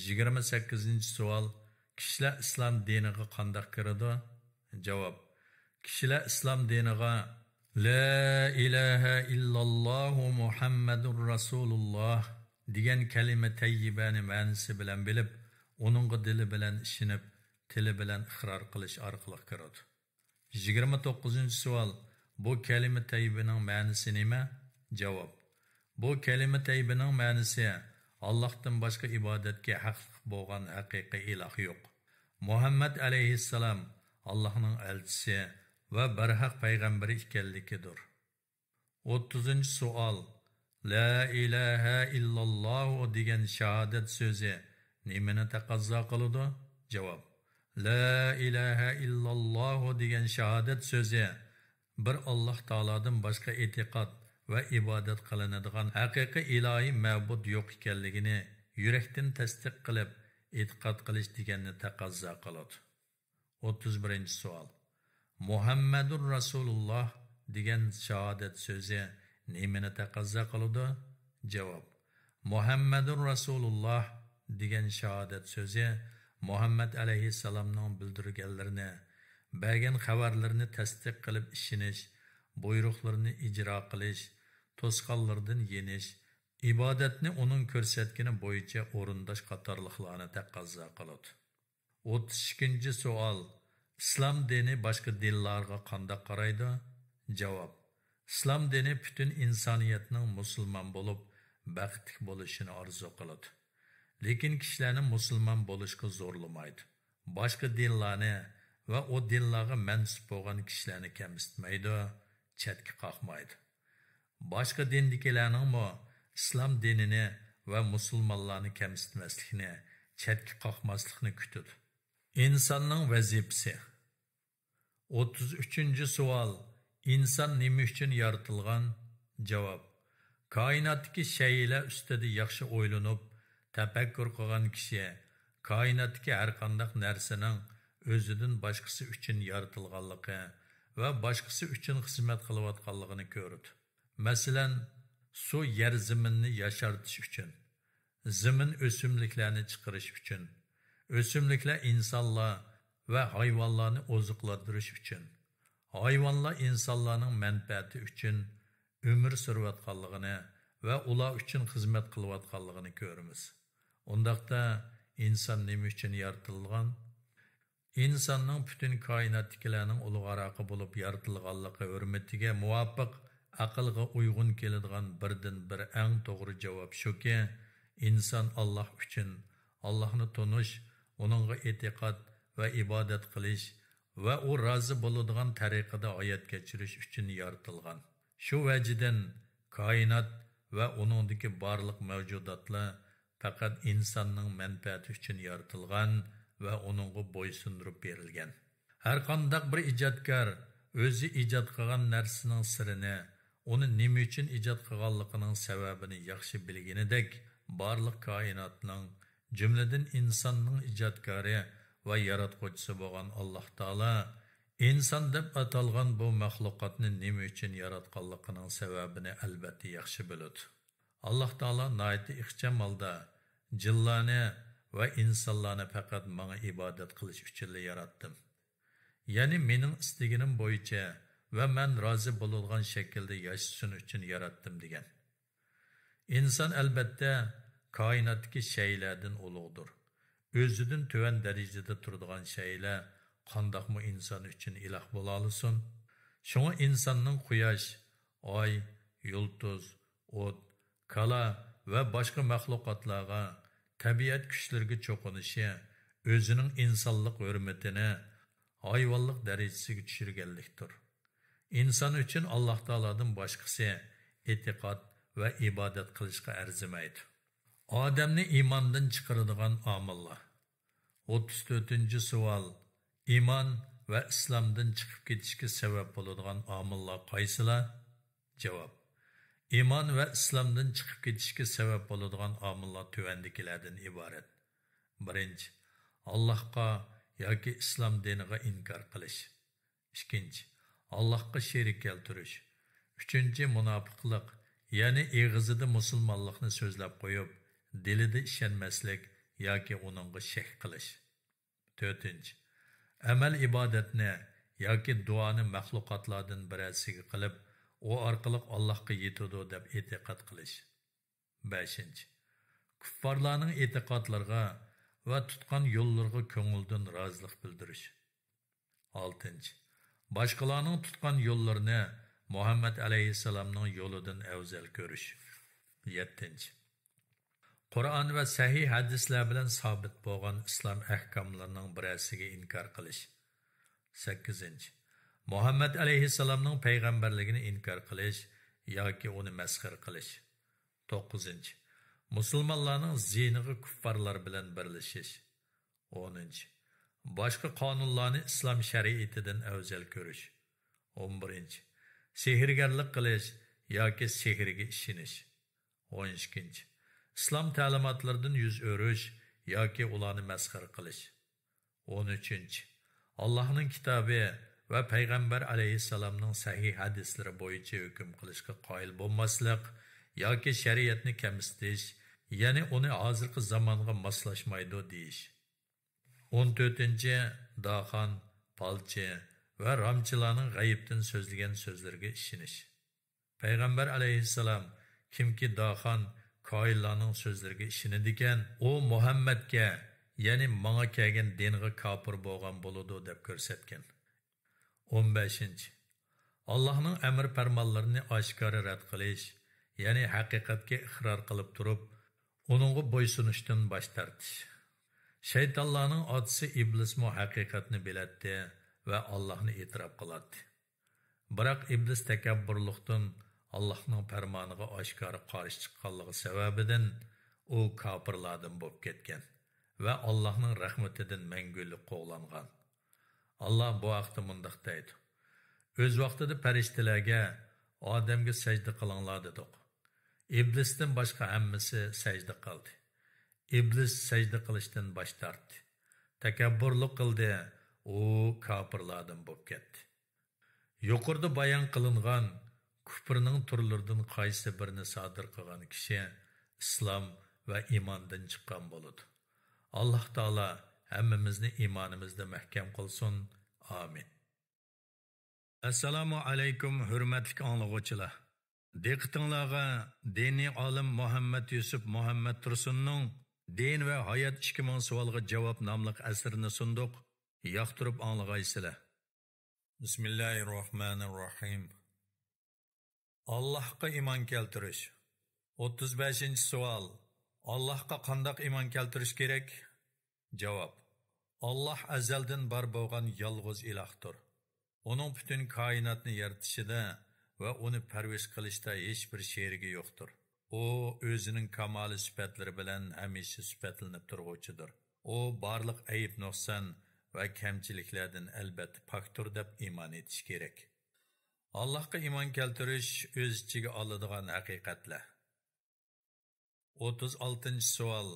يىگىرمە سەككىزىنچى سوئال: كىشىلەر ئىسلام دىنىغا قانداق كىرىدۇ؟ جاۋاب: كىشىلەر ئىسلام دىنىغا «لا ئىلاھە ئىللاللاھۇ مۇھەممەدۇر رەسۇلۇللاھ» دېگەن كەلىمە تەييىبەنى مەنىسى بىلەن بىلىپ، ئۇنىڭغا دىلى بىلەن ئىشىنىپ، تىلى بىلەن ئىقرار قىلىش ئارقىلىق كىرىدۇ. يىگىرمە توققۇزىنچى سوئال: بۇ كەلىمە تەييىبىنىڭ مەنىسى نېمە؟ جاۋاب: بۇ كەلىمە تەييىبىنىڭ مەنىسى، ئاللاھتىن باشقا ئىبادەتكە ھەقلىق بولغان ھەقىقىي ئىلاھ يوق. مۇھەممەد ئەلەيھىسسالام ئاللاھنىڭ ئەلچىسى ۋە بەرھەق پەيغەمبىرى ئىكەنلىكىدۇر. ئوتتۇزىنچى سوئال: «لا ئىلاھە ئىللاللاھۇ» دېگەن شاھادەت سۆزى نېمىنى تەقەززا قىلىدۇ؟ جاۋاب: «لا ئىلاھە ئىللاللاھۇ» دېگەن شاھادەت سۆزى بىر ئاللاھ تائالادىن باشقا ئېتىقاد ۋە ئىبادەت قىلىنىدىغان ھەقىقىي ئىلاھىي مەبۇد يوق ئىكەنلىكىنى يۈرەكتىن تەستىق قىلىپ ئېتىقاد قىلىش دېگەننى تەقەززا قىلىدۇ. ئوتتۇز بىرىنچى سوئال: «مۇھەممەدۇر رەسۇلۇللاھ» دېگەن شاھادەت سۆزى نېمىنى تەقەززا قىلىدۇ؟ جاۋاب: «مۇھەممەدۇر رەسۇلۇللاھ» دېگەن شاھادەت سۆزى مۇھەممەد ئەلەيھىسسالامنىڭ بىلدۈرگەنلىرىنى، بەرگەن خەۋەرلىرىنى تەستىق قىلىپ ئىشىنىش، بۇيرۇقلىرىنى ئىجرا قىلىش، توسقانلىرىدىن يېنىش، ئىبادەتنى ئۇنىڭ كۆرسەتكىنى بويىچە ئورۇنداش قاتارلىقلارنى تەقەززا قىلىدۇ. ئوتتۇز ئىككىنچى سوئال: ئىسلام دىنى باشقا دىنلارغا قانداق قارايدۇ؟ جاۋاب: ئىسلام دىنى پۈتۈن ئىنسانىيەتنىڭ مۇسۇلمان بولۇپ، بەختلىك بولۇشىنى ئارزۇ قىلىدۇ. لېكىن كىشىلەرنى مۇسۇلمان بولۇشقا زورلىمايدۇ. باشقا دىنلارنى ۋە ئۇ دىنلارغا مەنسۇپ بولغان كىشىلەرنى كەمسىتمەيدۇ، چەتكە قاقمايدۇ. باشقا دىندىكىلەرنىڭمۇ ئىسلام دىنىنى ۋە مۇسۇلمانلارنى كەمسىتمەسلىكنى، چەتكە قاقماسلىقنى كۈتىدۇ. ئىنساننىڭ ۋەزىپىسى. ئوتتۇز ئۈچىنچى سوئال، ئىنسان نېمە ئۈچۈن يارىتىلغان؟ جاۋاب، كائىناتتىكى شەيئىلەر ئۈستىدە ياخشى ئويلىنىپ، تەپەككۇر قىلغان كىشى كائىناتتىكى ھەرقانداق نەرسىنىڭ ئۆزىدىن باشقىسى ئۈچۈن يارىتىلغانلىقى ۋە باشقىسى ئۈچۈن خىزمەت قىلىۋاتقانلىقىنى كۆرىدۇ. مەسىلەن، سۇ يەر زېمىننى ياشارتىش ئۈچۈن، زېمىن ئۆسۈملۈكلەرنى چىقىرىش ئۈچۈن، ئۆسۈملۈكلەر ئىنسانلار ۋە ھايۋانلارنى ئوزۇقلاندۇرۇش ئۈچۈن، ھايۋانلار ئىنسانلارنىڭ مەنپەئەتى ئۈچۈن ئۆمۈر سۈرۈۋاتقانلىقىنى ۋە ئۇلار ئۈچۈن خىزمەت قىلىۋاتقانلىقىنى كۆرىمىز. ئۇنداقتا، ئىنسان نېمە ئۈچۈن يارىتىلغان؟ ئىنساننىڭ پۈتۈن كائىناتتىكىلەرنىڭ ئۇلۇغاراقى بولۇپ يارىتىلغانلىقى ھۆرمىتىگە مۇۋاپىق، ئەقىلگە ئۇيغۇن كېلىدىغان بىردىنبىر ئەڭ توغرا جاۋاب شۇكى، ئىنسان ئاللاھ ئۈچۈن، ئاللاھنى تونۇش، ئۇنىڭغا ئېتىقاد ۋە ئىبادەت قىلىش ۋە ئۇ رازى بولىدىغان تەرىقىدە ھايات كەچۈرۈش ئۈچۈن يارىتىلغان. شۇ ۋەجىدىن، كائىنات ۋە ئۇنىڭدىكى بارلىق مەۋجۇداتلار پەقەت ئىنساننىڭ مەنپەئەتى ئۈچۈن يارىتىلغان ۋە ئۇنىڭغا بويسۇندۇرۇپ بېرىلگەن. ھەرقانداق بىر ئىجادكار ئۆزى ئىجاد قىلغان نەرسىنىڭ سىرىنى، ئۇنى نېمە ئۈچۈن ئىجاد قىلغانلىقىنىڭ سەۋەبىنى ياخشى بىلگىنىدەك، بارلىق كائىناتنىڭ، جۈملىدىن ئىنساننىڭ ئىجادكارى ۋە ياراتقۇچىسى بولغان ئاللاھ تائالا ئىنسان دەپ ئاتالغان بۇ مەخلۇقاتنى نېمە ئۈچۈن ياراتقانلىقىنىڭ سەۋەبىنى ئەلۋەتتە ياخشى بىلىدۇ. ئاللاھ تائالا ناھايىتى ئىخچام ھالدا، جىنلارنى ۋە ئىنسانلارنى پەقەت ماڭا ئىبادەت قىلىش ئۈچۈنلا ياراتتىم. يەنى مېنىڭ ئىستىگىنىم بويىچە ۋە مەن رازى بولىدىغان شەكىلدە ياشىسۇن ئۈچۈن ياراتتىم، دېگەن. ئىنسان، ئەلۋەتتە، كائىناتتىكى شەيئىلەردىن ئۇلۇغدۇر. ئۆزىدىن تۆۋەن دەرىجىدە تۇرىدىغان شەيئىلەر قانداقمۇ ئىنسان ئۈچۈن ئىلاھ بولالىسۇن؟ شۇڭا ئىنساننىڭ قۇياش، ئاي، يۇلتۇز، ئوت، كالا ۋە باشقا مەخلۇقاتلارغا، تەبىئەت كۈچلىرىگە چوقۇنۇشى ئۆزىنىڭ ئىنسانلىق ھۆرمىتىنى ھايۋانلىق دەرىجىسىگە چۈشۈرگەنلىكتۇر. ئىنسان ئۈچۈن ئاللاھ تائالادىن باشقىسى ئېتىقاد ۋە ئىبادەت قىلىشقا ئەرزىمەيدۇ. ئادەمنى ئىماندىن چىقىرىدىغان ئامىللار. ئوتتۇز تۆتىنچى سوئال، ئىمان ۋە ئىسلامدىن چىقىپ كېتىشكە سەۋەب بولىدىغان ئامىللار قايسىلار؟ جاۋاب، ئىمان ۋە ئىسلامدىن چىقىپ كېتىشكە سەۋەب بولىدىغان ئامىللار تۆۋەندىكىلەردىن ئىبارەت. بىرىنچى، ئاللاھقا ياكى ئىسلام دىنىغا ئىنكار قىلىش. ئىككىنچى، ئاللاھقا شېرىك كەلتۈرۈش. ئۈچىنچى، مۇناپىقلىق، يەنى ئېغىزىدا مۇسۇلمانلىقنى سۆزلەپ قويۇپ، دىلىدا ئىشەنمەسلىك ياكى ئۇنىڭغا شەك قىلىش. تۆتىنچى، ئەمەل ئىبادەتنى ياكى دۇئانى مەخلۇقاتلاردىن بىرەرسىگە قىلىپ، ئۇ ئارقىلىق ئاللاھقا يېتىدۇ دەپ ئېتىقاد قىلىش. بەشىنچى، كۇففارلارنىڭ ئېتىقادلىرىغا ۋە تۇتقان يوللىرىغا كۆڭۈلدىن رازىلىق بىلدۈرۈش. ئالتىنچى، باشقىلارنىڭ تۇتقان يوللىرىنى مۇھەممەد ئەلەيھىسسالامنىڭ يولىدىن ئەۋزەل كۆرۈش. يەتتىنچى، قۇرئان ۋە سەھىھ ھەدىسلەر بىلەن سابىت بولغان ئىسلام ئەھكاملىرىنىڭ بىرەرسىگە ئىنكار قىلىش. سەككىزىنچى، مۇھەممەد ئەلەيھىسسالامنىڭ پەيغەمبەرلىكىنى ئىنكار قىلىش ياكى ئۇنى مەسخىرە قىلىش. توققۇزىنچى، مۇسۇلمانلارنىڭ زىيىنىغا كۇففارلار بىلەن بىرلىشىش. ئونىنچى، باشقا قانۇنلارنى ئىسلام شەرىئىتىدىن ئەۋزەل كۆرۈش. ئون بىرىنچى، سېھىرگەرلىك قىلىش ياكى سېھىرگە ئىشىنىش. ئون ئىككىنچى، ئىسلام تەلىماتلىرىدىن يۈز ئۆرۈش ياكى ئۇلارنى مەسخىرە قىلىش. ئون ئۈچىنچى، ئاللاھنىڭ كىتابى ۋە پەيغەمبەر ئەلەيھىسسالامنىڭ سەھىھ ھەدىسلىرى بويىچە ھۆكۈم قىلىشقا قايىل بولماسلىق ياكى شەرىئەتنى كەمسىتىش، يەنى ئۇنى ھازىرقى زامانغا ماسلاشمايدۇ دېيىش. ئون تۆتىنچى، داخان، پالچى ۋە رامچىلارنىڭ غەيىبتىن سۆزلىگەن سۆزلىرىگە ئىشىنىش. پەيغەمبەر ئەلەيھىسسالام، كىمكى داخان، كاھىنلارنىڭ سۆزلىرىگە ئىشىنىدىكەن، ئۇ مۇھەممەدكە، يەنى ماڭا كەلگەن دىنغا كاپىر بولغان بولىدۇ، دەپ كۆرسەتكەن. ئون بەشىنچى، ئاللاھنىڭ ئەمر پەرمانلىرىنى ئاشكارا رەت قىلىش، يەنى ھەقىقەتكە ئىقرار قىلىپ تۇرۇپ، ئۇنىڭغا بويسۇنۇشتىن باش تارتىش. شەيتانلارنىڭ ئاتىسى ئىبلىسمۇ ھەقىقەتنى بىلەتتى ۋە ئاللاھنى ئېتىراپ قىلاتتى. بىراق ئىبلىس تەكەببۇرلۇقتىن ئاللاھنىڭ پەرمانىغا ئاشكارا قارشى چىققانلىقى سەۋەبىدىن ئۇ كاپىرلاردىن بولۇپ كەتكەن ۋە ئاللاھنىڭ رەھمىتىدىن مەڭگۈلۈك قوغلانغان. ئاللاھ بۇ ھەقتە مۇنداق دەيدۇ: «ئۆز ۋاقتىدا پەرىشتىلەرگە، ئادەمگە سەجدە قىلىڭلار دېدۇق. ئىبلىستىن باشقا ھەممىسى سەجدە قىلدى. ئىبلىس سەجدە قىلىشتىن باش تارتتى. تەكەببۇرلۇق قىلدى، ئۇ كاپىرلاردىن بولۇپ كەتتى.» يۇقىرىدا بايان قىلىنغان كۇپرنىڭ تۈرلىرىدىن قايسى بىرىنى سادىر قىلغان كىشى ئىسلام ۋە ئىماندىن چىققان بولىدۇ. ئاللاھ تائالا ھەممىمىزنى ئىمانىمىزدا مەھكەم قىلسۇن. ئامىن. ئەسسالامۇ ئەلەيكۇم، ھۆرمەتلىك ئاڭلىغۇچىلار! دىققىتىڭلارغا دىنىي ئالىم مۇھەممەد يۈسۈپ مۇھەممەد تۇرسۇننىڭ «دىن ۋە ھايات، ئىككى مىڭ سوئالغا جاۋاب» ناملىق ئەسىرىنى سۇندۇق. ياقتۇرۇپ ئاڭلىغايسىلەر. بىسمىللاھىررەھمانىررەھىم. ئاللاھقا ئىمان كەلتۈرۈش. ئوتتۇز بەشىنچى سوئال. ئاللاھقا قانداق ئىمان كەلتۈرۈش كېرەك؟ جاۋاب. ئاللاھ ئەزەلدىن بار بولغان يالغۇز ئىلاھتۇر. ئۇنىڭ پۈتۈن كائىناتنى يارىتىشىدا ۋە ئۇنى پەرۋىش قىلىشتا ھېچبىر شېرىكى يوقتۇر. ئۇ ئۆزىنىڭ كامالىي سۈپەتلىرى بىلەن ھەمىشە سۈپەتلىنىپ تۇرغۇچىدۇر. ئۇ بارلىق ئەيىب-نۇقسان ۋە كەمچىلىكلەردىن ئەلبەتتە پاكتۇر دەپ ئىمان ئېيتىش كېرەك. ئاللاھقا ئىمان كەلتۈرۈش ئۆز ئىچىگە ئالىدىغان ھەقىقەتلەر. ئوتتۇز ئالتىنچى سوئال.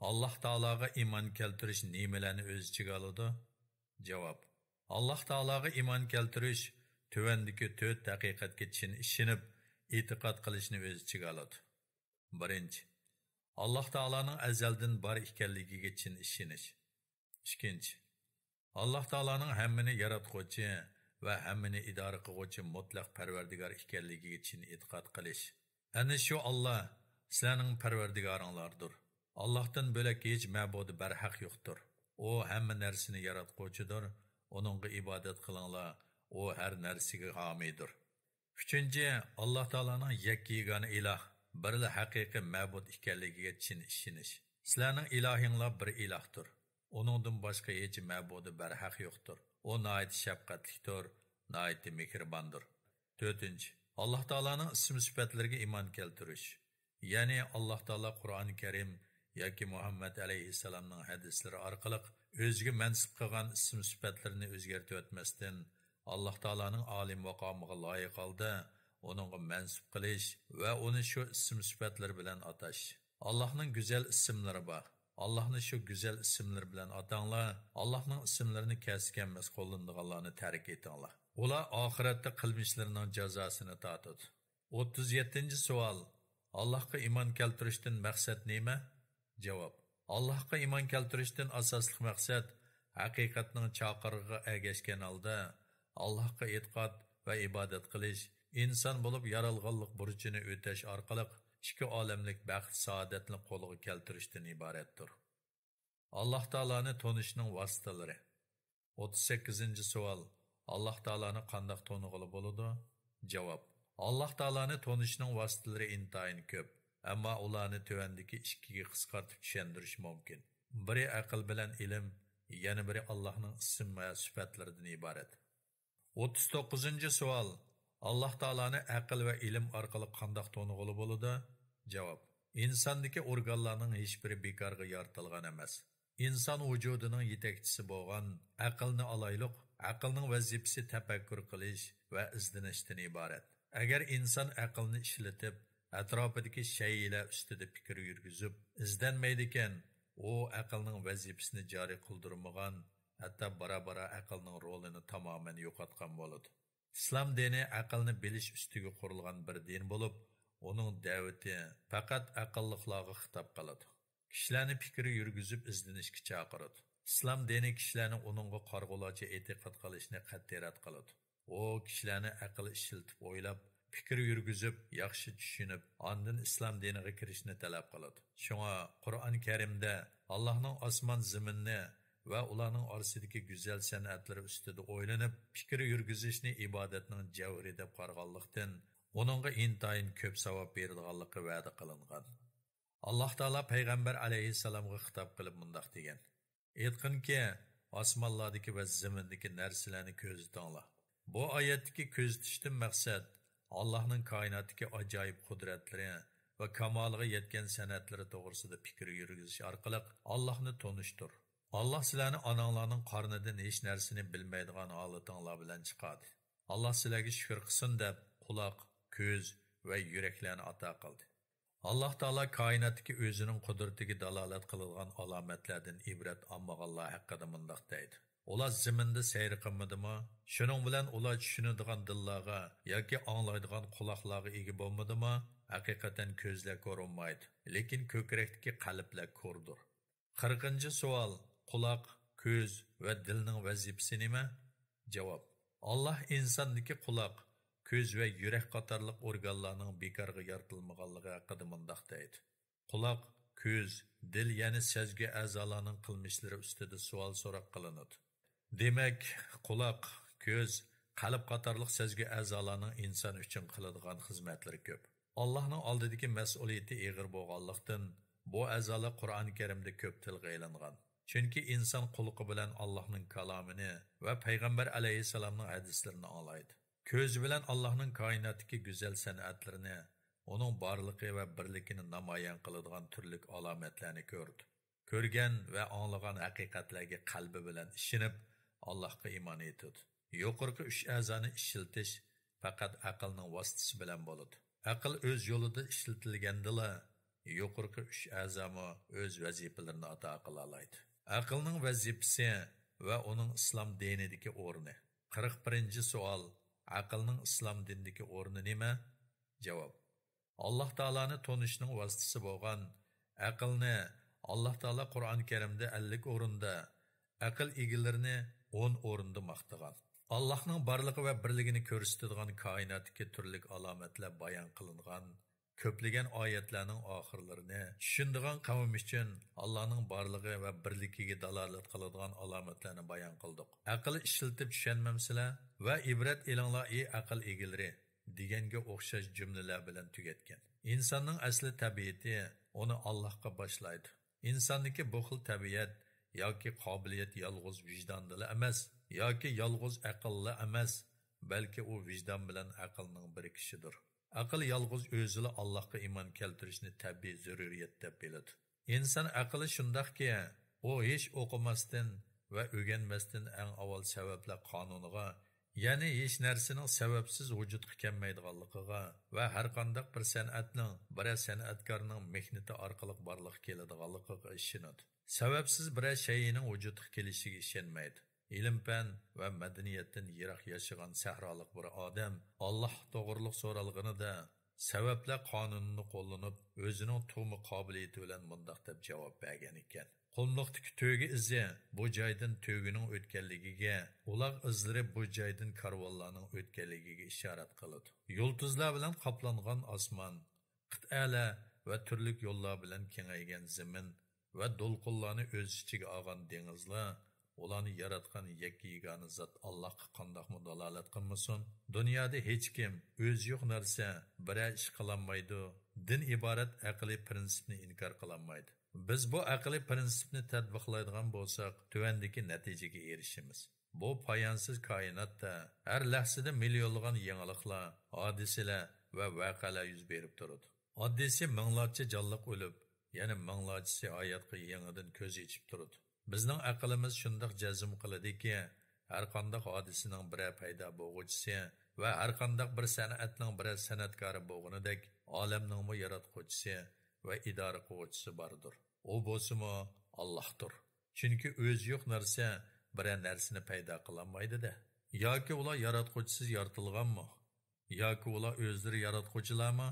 ئاللاھ تائالاغا ئىمان كەلتۈرۈش نېمىلەرنى ئۆز ئىچىگە ئالىدۇ؟ جاۋاب. ئاللاھ تائالاغا ئىمان كەلتۈرۈش تۆۋەندىكى تۆت ھەقىقەتكە چىن ئىشىنىپ، ئېتىقاد قىلىشنى ئۆز ئىچىگە ئالىدۇ. بىرىنچى، ئاللاھ تائالانىڭ ئەزەلدىن بار ئىكەنلىكىگە چىن ئىشىنىش. ئىككىنچى، ئاللاھ تائالانىڭ ھەممىنى ياراتقۇچى ۋە ھەممىنى ئىدارە قىلغۇچى مۇتلەق پەرۋەردىگار ئىكەنلىكىگە چىن ئېتىقاد قىلىش. ئەنە شۇ ئاللاھ سىلەرنىڭ پەرۋەردىگارىڭلاردۇر. ئاللاھتىن بۆلەك ھېچ مەبۇدى بەرھەق يوقتۇر. ئۇ ھەممە نەرسىنى ياراتقۇچىدۇر. ئۇنىڭغا ئىبادەت قىلىڭلار. ئۇ ھەر نەرسىگە ھامىيدۇر. ئۈچىنچى، ئاللاھ تائالانىڭ يەككە يېگانە ئىلاھ، بىرلا ھەقىقىي مەبۇد ئىكەنلىكىگە چىن ئىشىنىش. سىلەرنىڭ ئىلاھىڭلار بىر ئىلاھتۇر. ئۇنىڭدىن باشقا ھېچ مەبۇدى بەرھەق يوقتۇر. ئۇ ناھايىتى شەپقەتلىكتۇر، ناھايىتى مېھرىباندۇر. تۆتىنچى، ئاللاھ تائالانىڭ ئىسىم-سۈپەتلىرىگە ئىمان كەلتۈرۈش. يەنى ئاللاھ تائالا قۇرئان كەرىم ياكى مۇھەممەد ئەلەيھىسسالامنىڭ ھەدىسلىرى ئارقىلىق ئۆزىگە مەنسۇپ قىلغان ئىسىم-سۈپەتلىرىنى ئۆزگەرتىۋەتمەستىن، ئاللاھ تائالانىڭ ئالىي ماقامىغا لايىق ھالدا ئۇنىڭغا مەنسۇپ قىلىش ۋە ئۇنى شۇ ئىسىم-سۈپەتلىرى بىلەن ئاتاش. ئاللاھنىڭ گۈزەل ئىسىملىرى بار. ئاللاھنى شۇ گۈزەل ئىسىملىرى بىلەن ئاتاڭلار، ئاللاھنىڭ ئىسىملىرىنى كەسكەنمەس قوللىنىدىغانلارنى تەرك ئېتىڭلار. ئۇلار ئاخىرەتتە قىلمىشلىرىنىڭ جازاسىنى تارتىدۇ. ئوتتۇز يەتتىنچى سوئال. ئاللاھقا ئىمان كەلتۈرۈشتىن مەقسەت نېمە؟ جاۋاب. ئاللاھقا ئىمان كەلتۈرۈشتىن ئاساسلىق مەقسەت ھەقىقەتنىڭ چاقىرىقىغا ئەگەشكەن ھالدا ئاللاھقا ئېتىقاد ۋە ئىبادەت قىلىش، ئىنسان بولۇپ يارالغانلىق بۇرچىنى ئۆتەش ئارقىلىق ئىككى ئالەملىك بەخت-سائادەتنى قولغا كەلتۈرۈشتىن ئىبارەتتۇر. ئاللاھ تائالانى تونۇشنىڭ ۋاسىتىلىرى. ئوتتۇز سەككىزىنچى سوئال. ئاللاھ تائالانى قانداق تونۇغىلى بولىدۇ؟ جاۋاب. ئاللاھ تائالانى تونۇشنىڭ ۋاسىتىلىرى ئىنتايىن كۆپ، ئەمما ئۇلارنى تۆۋەندىكى ئىككىگە قىسقارتىپ چۈشەندۈرۈش مۇمكىن. بىرى ئەقىل بىلەن ئىلىم، يەنە بىرى ئاللاھنىڭ ئىسىم ۋە سۈپەتلىرىدىن ئىبارەت. ئوتتۇز توققۇزىنچى سوئال. ئاللاھ تائالانى ئەقىل ۋە ئىلىم ئارقىلىق قانداق تونۇغىلى بولىدۇ؟ جاۋاب. ئىنساندىكى ئورگانلارنىڭ ھېچبىرى بىكارغا يارىتىلغان ئەمەس. ئىنسان ۋۇجۇدىنىڭ يېتەكچىسى بولغان ئەقىلنى ئالايلۇق، ئەقىلنىڭ ۋەزىپىسى تەپەككۇر قىلىش ۋە ئىزدىنىشتىن ئىبارەت. ئەگەر ئىنسان ئەقىلنى ئىشلىتىپ، ئەتراپىدىكى شەيئىلەر ئۈستىدە پىكىر يۈرگۈزۈپ ئىزدەنمەيدىكەن، ئۇ ئەقىلنىڭ ۋەزىپىسىنى جارى قىلدۇرمىغان، ھەتتا بارا-بارا ئەقىلنىڭ رولىنى تامامەن يوقاتقان بولىدۇ. ئىسلام دىنى ئەقىلنى بىلىش ئۈستىگە قۇرۇلغان بىر دىن بولۇپ، ئۇنىڭ دەۋىتى پەقەت ئەقىللىقلارغا خىتاب قىلىدۇ. كىشىلەرنى پىكىر يۈرگۈزۈپ ئىزدىنىشكە چاقىرىدۇ. ئىسلام دىنى كىشىلەرنى ئۇنىڭغا قارىغۇلارچە ئېتىقاد قىلىشنى قەتئىي رەت قىلىدۇ. ئۇ كىشىلەرنى ئەقىل ئىشلىتىپ ئويلاپ، پىكىر يۈرگۈزۈپ، ياخشى چۈشىنىپ، ئاندىن ئىسلام دىنىغا كىرىشنى تەلەپ قىلىدۇ. شۇڭا قۇرئان كەرىمدە ئاللاھنىڭ ئاسمان زېمىننى ۋە ئۇلارنىڭ ئارىسىدىكى گۈزەل سەنئەتلىرى ئۈستىدە ئويلىنىپ، پىكىر يۈرگۈزۈشنى ئىبادەتنىڭ جەۋھىرى دەپ قارىغانلىقتىن، ئۇنىڭغا ئىنتايىن كۆپ ساۋاب بېرىدىغانلىقى ۋەدە قىلىنغان. ئاللاھ تائالا پەيغەمبەر ئەلەيھىسسالامغا خىتاب قىلىپ مۇنداق دېگەن: ئېيتقىنكى، ئاسمانلاردىكى ۋە زېمىندىكى نەرسىلەرنى كۆزىتىڭلار. بۇ ئايەتتىكى كۆزىتىشتىن مەقسەت ئاللاھنىڭ كائىناتتىكى ئاجايىپ قۇدرەتلىرى ۋە كامالىغا يەتكەن سەنئەتلىرى توغرىسىدا پىكىر يۈرگۈزۈش ئارقىلىق ئاللاھنى تونۇشتۇر. ئاللاھ سىلەرنى ئاناڭلارنىڭ قارنىدىن ھېچ نەرسىنى بىلمەيدىغان ھالىتىڭلار بىلەن چىقاردى. ئاللاھ سىلەرگە شۈكۈر قىلسۇن دەپ، قۇلاق، كۆز ۋە يۈرەكلەرنى ئاتا قىلدى. ئاللاھ تائالا كائىناتتىكى ئۆزىنىڭ قۇدرىتىگە دالالەت قىلىدىغان ئالامەتلەردىن ئىبرەت ئالمىغانلار ھەققىدە مۇنداق دەيدۇ: ئۇلار زېمىندا سەير قىلمىدىمۇ؟ شۇنىڭ بىلەن ئۇلار چۈشىنىدىغان دىللارغا ياكى ئاڭلايدىغان قۇلاقلارغا ئىگە بولمىدىمۇ؟ ھەقىقەتەن كۆزلەر كۆرۈنمەيدۇ، لېكىن كۆكرەكتىكى قەلبلەر كوردۇر. قىرىقىنچى سوئال: قۇلاق، كۆز ۋە دىلنىڭ ۋەزىپىسى نېمە؟ جاۋاب: ئاللاھ ئىنساندىكى قۇلاق، كۆز ۋە يۈرەك قاتارلىق ئورگانلارنىڭ بىكارغا يارىتىلمىغانلىقى ھەققىدە مۇنداق دەيدۇ: قۇلاق، كۆز، دىل، يەنى سەزگۈ ئەزالارنىڭ قىلمىشلىرى ئۈستىدە سوئال سوراق قىلىنىدۇ. دېمەك، قۇلاق، كۆز، قەلب قاتارلىق سەزگۈ ئەزالارنىڭ ئىنسان ئۈچۈن قىلىدىغان خىزمەتلىرى كۆپ. ئاللاھنىڭ ئالدىدىكى مەسئۇلىيىتى ئېغىر بولغانلىقتىن، بۇ ئەزالار قۇرئان كەرىمدە كۆپ تىلغا ئېلىنغان. چۈنكى ئىنسان قۇلىقى بىلەن ئاللاھنىڭ كالامىنى ۋە پەيغەمبەر ئەلەيھىسسالامنىڭ ھەدىسلىرىنى ئاڭلايدۇ. كۆزى بىلەن ئاللاھنىڭ كائىناتتىكى گۈزەل سەنئەتلىرىنى، ئۇنىڭ بارلىقى ۋە بىرلىكىنى نامايان قىلىدىغان تۈرلۈك ئالامەتلەرنى كۆرىدۇ. كۆرگەن ۋە ئاڭلىغان ھەقىقەتلەرگە قەلبى بىلەن ئىشىنىپ، ئاللاھقا ئىمان ئېيتىدۇ. يۇقىرىقى ئۈچ ئەزانى ئىشلىتىش پەقەت ئەقىلنىڭ ۋاسىتىسى بىلەن بولىدۇ. ئەقىل ئۆز يولىدا ئىشلىتىلگەندىلا، يۇقىرىقى ئۈچ ئەزامۇ ئۆز ۋەزىپىلىرىنى ئادا قىلالايدۇ. ئەقىلنىڭ ۋەزىپىسى ۋە ئۇنىڭ ئىسلام دىنىدىكى ئورنى. قىرىق بىرىنچى سوئال: ئەقىلنىڭ ئىسلام دىنىدىكى ئورنى نېمە؟ جاۋاب: ئاللاھ تائالانى تونۇشنىڭ ۋاسىتىسى بولغان ئەقىلنى ئاللاھ تائالا قۇرئان كەرىمدە ئەللىك ئورۇندا، ئەقىل ئىگىلىرىنى ئون ئورۇندا ماختىغان. ئاللاھنىڭ بارلىقى ۋە بىرلىكىنى كۆرسىتىدىغان كائىناتتىكى تۈرلۈك ئالامەتلەر بايان قىلىنغان كۆپلىگەن ئايەتلەرنىڭ ئاخىرلىرىنى چۈشىنىدىغان قەۋم ئۈچۈن ئاللاھنىڭ بارلىقى ۋە بىرلىكىگە دالالەت قىلىدىغان ئالامەتلەرنى بايان قىلدۇق. ئەقىل ئىشلىتىپ چۈشەنمەمسىلەر ۋە ئىبرەت ئېلىڭلار، ئى ئەقىل ئىگىلىرى، دېگەنگە ئوخشاش جۈملىلەر بىلەن تۈگەتكەن. ئىنساننىڭ ئەسلى تەبىئىتى ئۇنى ئاللاھقا باشلايدۇ. ئىنساندىكى بۇ خىل تەبىئەت ياكى قابىلىيەت يالغۇز ۋىجداندىلا ئەمەس، ياكى يالغۇز ئەقىللا ئەمەس، بەلكى ئۇ ۋىجدان بىلەن ئەقىلنىڭ بىرىكىشىدۇر. ئەقىل يالغۇز ئۆزىلا ئاللاھقا ئىمان كەلتۈرۈشنى تەبىئىي زۆرۈرىيەت دەپ بىلىدۇ. ئىنسان ئەقلى شۇنداقكى، ئۇ ھېچ ئوقۇماستىن ۋە ئۆگەنمەستىن ئەڭ ئاۋۋال سەۋەبلەر قانۇنىغا، يەنى ھېچ نەرسىنىڭ سەۋەبسىز ۋۇجۇدقا كەلمەيدىغانلىقىغا ۋە ھەرقانداق بىر سەنئەتنىڭ بىرەر سەنئەتكارنىڭ مېھنىتى ئارقىلىق بارلىققا كېلىدىغانلىقىغا ئىشىنىدۇ. سەۋەبسىز بىرەر شەيئىنىڭ ۋۇجۇدقا كېلىشىگە ئىشەنمەيدۇ. ئىلىم-پەن ۋە مەدەنىيەتتىن يىراق ياشىغان سەھرالىق بىر ئادەم ئاللاھ توغرۇلۇق سورالغىنىدا، سەۋەبلەر قانۇنىنى قوللىنىپ، ئۆزىنىڭ تۇغما قابىلىيىتى بىلەن مۇنداق دەپ جاۋاب بەرگەن ئىكەن: قۇملۇقتىكى تۆگە ئىزى بۇ جايدىن تۆگىنىڭ ئۆتكەنلىكىگە، ئۇلاغ ئىزلىرى بۇ جايدىن كارۋانلارنىڭ ئۆتكەنلىكىگە ئىشارەت قىلىدۇ. يۇلتۇزلار بىلەن قاپلانغان ئاسمان، قىتئەلەر ۋە تۈرلۈك يوللار بىلەن كېڭەيگەن زېمىن، ۋە دولقۇنلارنى ئۆز ئىچىگە ئالغان دېڭىزلار، ئۇلارنى ياراتقان يەككە يېگانە زات ئاللاھقا قانداقمۇ دالالەت قىلمىسۇن؟ دۇنيادا ھېچكىم، ئۆزى يوق نەرسە، بىرەر ئىش قىلالمايدۇ. دىن ئىبارەت ئەقلىي پىرىنسىپنى ئىنكار قىلالمايدۇ. بىز بۇ ئەقلىي پىرىنسىپنى تەتبىقلايدىغان بولساق، تۆۋەندىكى نەتىجىگە ئېرىشىمىز. بۇ پايانسىز كائىناتتا ھەر لەھزىدە مىليونلىغان يېڭىلىقلار، ھادىسىلەر ۋە ۋەقەلەر يۈز بېرىپ تۇرىدۇ. ئاددىيسى مىڭلارچە جانلىق ئۆلۈپ، يەنە مىڭلارچىسى ھاياتقا يېڭىدىن كۆز ئېچىپ تۇرىدۇ. بىزنىڭ ئەقلىمىز شۇنداق جەزم قىلىدۇكى، ھەرقانداق ھادىسىنىڭ بىرەر پەيدا بولغۇچىسى ۋە ھەرقانداق بىر سەنئەتنىڭ بىرەر سەنئەتكارى بولغىنىدەك، ئالەمنىڭمۇ ياراتقۇچىسى ۋە ئىدارە قىلغۇچىسى باردۇر. ئۇ بولسىمۇ ئاللاھتۇر. چۈنكى ئۆزى يوق نەرسە بىرەر نەرسىنى پەيدا قىلالمايدۇ-دە. ياكى ئۇلار ياراتقۇچىسىز يارىتىلغانمۇ؟ ياكى ئۇلار ئۆزلىرى ياراتقۇچىلارمۇ؟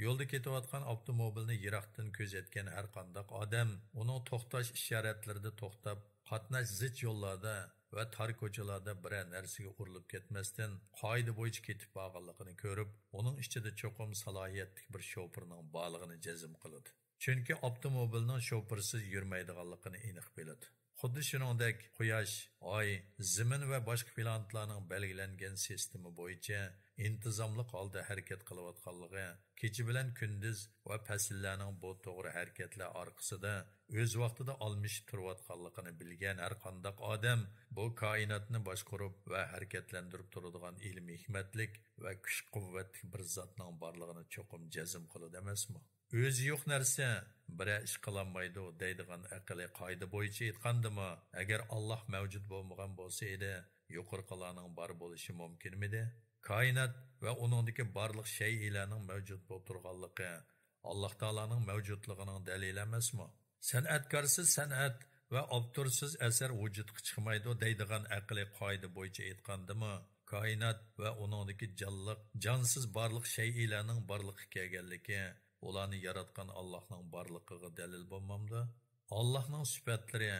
يولدا كېتىۋاتقان ئاپتوموبىلنى يىراقتىن كۆزەتكەن ھەرقانداق ئادەم ئۇنىڭ توختاش ئىشارەتلىرىدە توختاپ، قاتناش زىچ يوللاردا ۋە تار كوچىلاردا بىرەر نەرسىگە ئۇرۇلۇپ كەتمەستىن، قائىدە بويىچە كېتىپ بارغانلىقىنى كۆرۈپ، ئۇنىڭ ئىچىدە چوقۇم سالاھىيەتلىك بىر شوپۇرنىڭ بارلىقىنى جەزم قىلىدۇ. چۈنكى ئاپتوموبىلنىڭ شوپۇرسىز يۈرمەيدىغانلىقىنى ئېنىق بىلىدۇ. خۇددى شۇنىڭدەك، قۇياش، ئاي، زېمىن ۋە باشقا پلانېتلارنىڭ بەلگىلەنگەن سىستېما بويىچە ئىنتىزاملىق ھالدا ھەرىكەت قىلىۋاتقانلىقى، كېچە بىلەن كۈندۈز ۋە پەسىللەرنىڭ بۇ توغرا ھەرىكەتلەر ئارقىسىدا ئۆز ۋاقتىدا ئالمىشىپ تۇرۇۋاتقانلىقىنى بىلگەن ھەرقانداق ئادەم بۇ كائىناتنى باشقۇرۇپ ۋە ھەرىكەتلەندۈرۈپ تۇرىدىغان ئىلمىي ھېكمەتلىك ۋە كۈچ-قۇۋۋەتلىك بىر زاتنىڭ بارلىقىنى چوقۇم جەزم قىلىدۇ ئەمەسمۇ؟ ئۆزى يوق نەرسە بىرەر ئىش قىلالمايدۇ دەيدىغان ئەقلىي قائىدە بويىچە ئېيتقاندىمۇ، ئەگەر ئاللاھ مەۋجۇت بولمىغان بولسا ئىدى، يۇقىرىقىلارنىڭ بار بولۇشى مۇمكىنمىدى؟ كائىنات ۋە ئۇنىڭدىكى بارلىق شەيئىلەرنىڭ مەۋجۇت بولۇپ تۇرغانلىقى ئاللاھ تائالانىڭ مەۋجۇتلۇقىنىڭ دەلىلى ئەمەسمۇ؟ سەنئەتكارسىز سەنئەت ۋە ئاپتورسىز ئەسەر ۋۇجۇدقا چىقمايدۇ دەيدىغان ئەقلىي قائىدە بويىچە ئېيتقاندىمۇ، كائىنات ۋە ئۇنىڭدىكى جانلىق، جانسىز بارلىق شەيئىلەرنىڭ بارلىققا كەلگەنلىكى، ئۇلارنى ياراتقان ئاللاھنىڭ بارلىقىغا دەلىل بولمامدۇ؟ ئاللاھنىڭ سۈپەتلىرى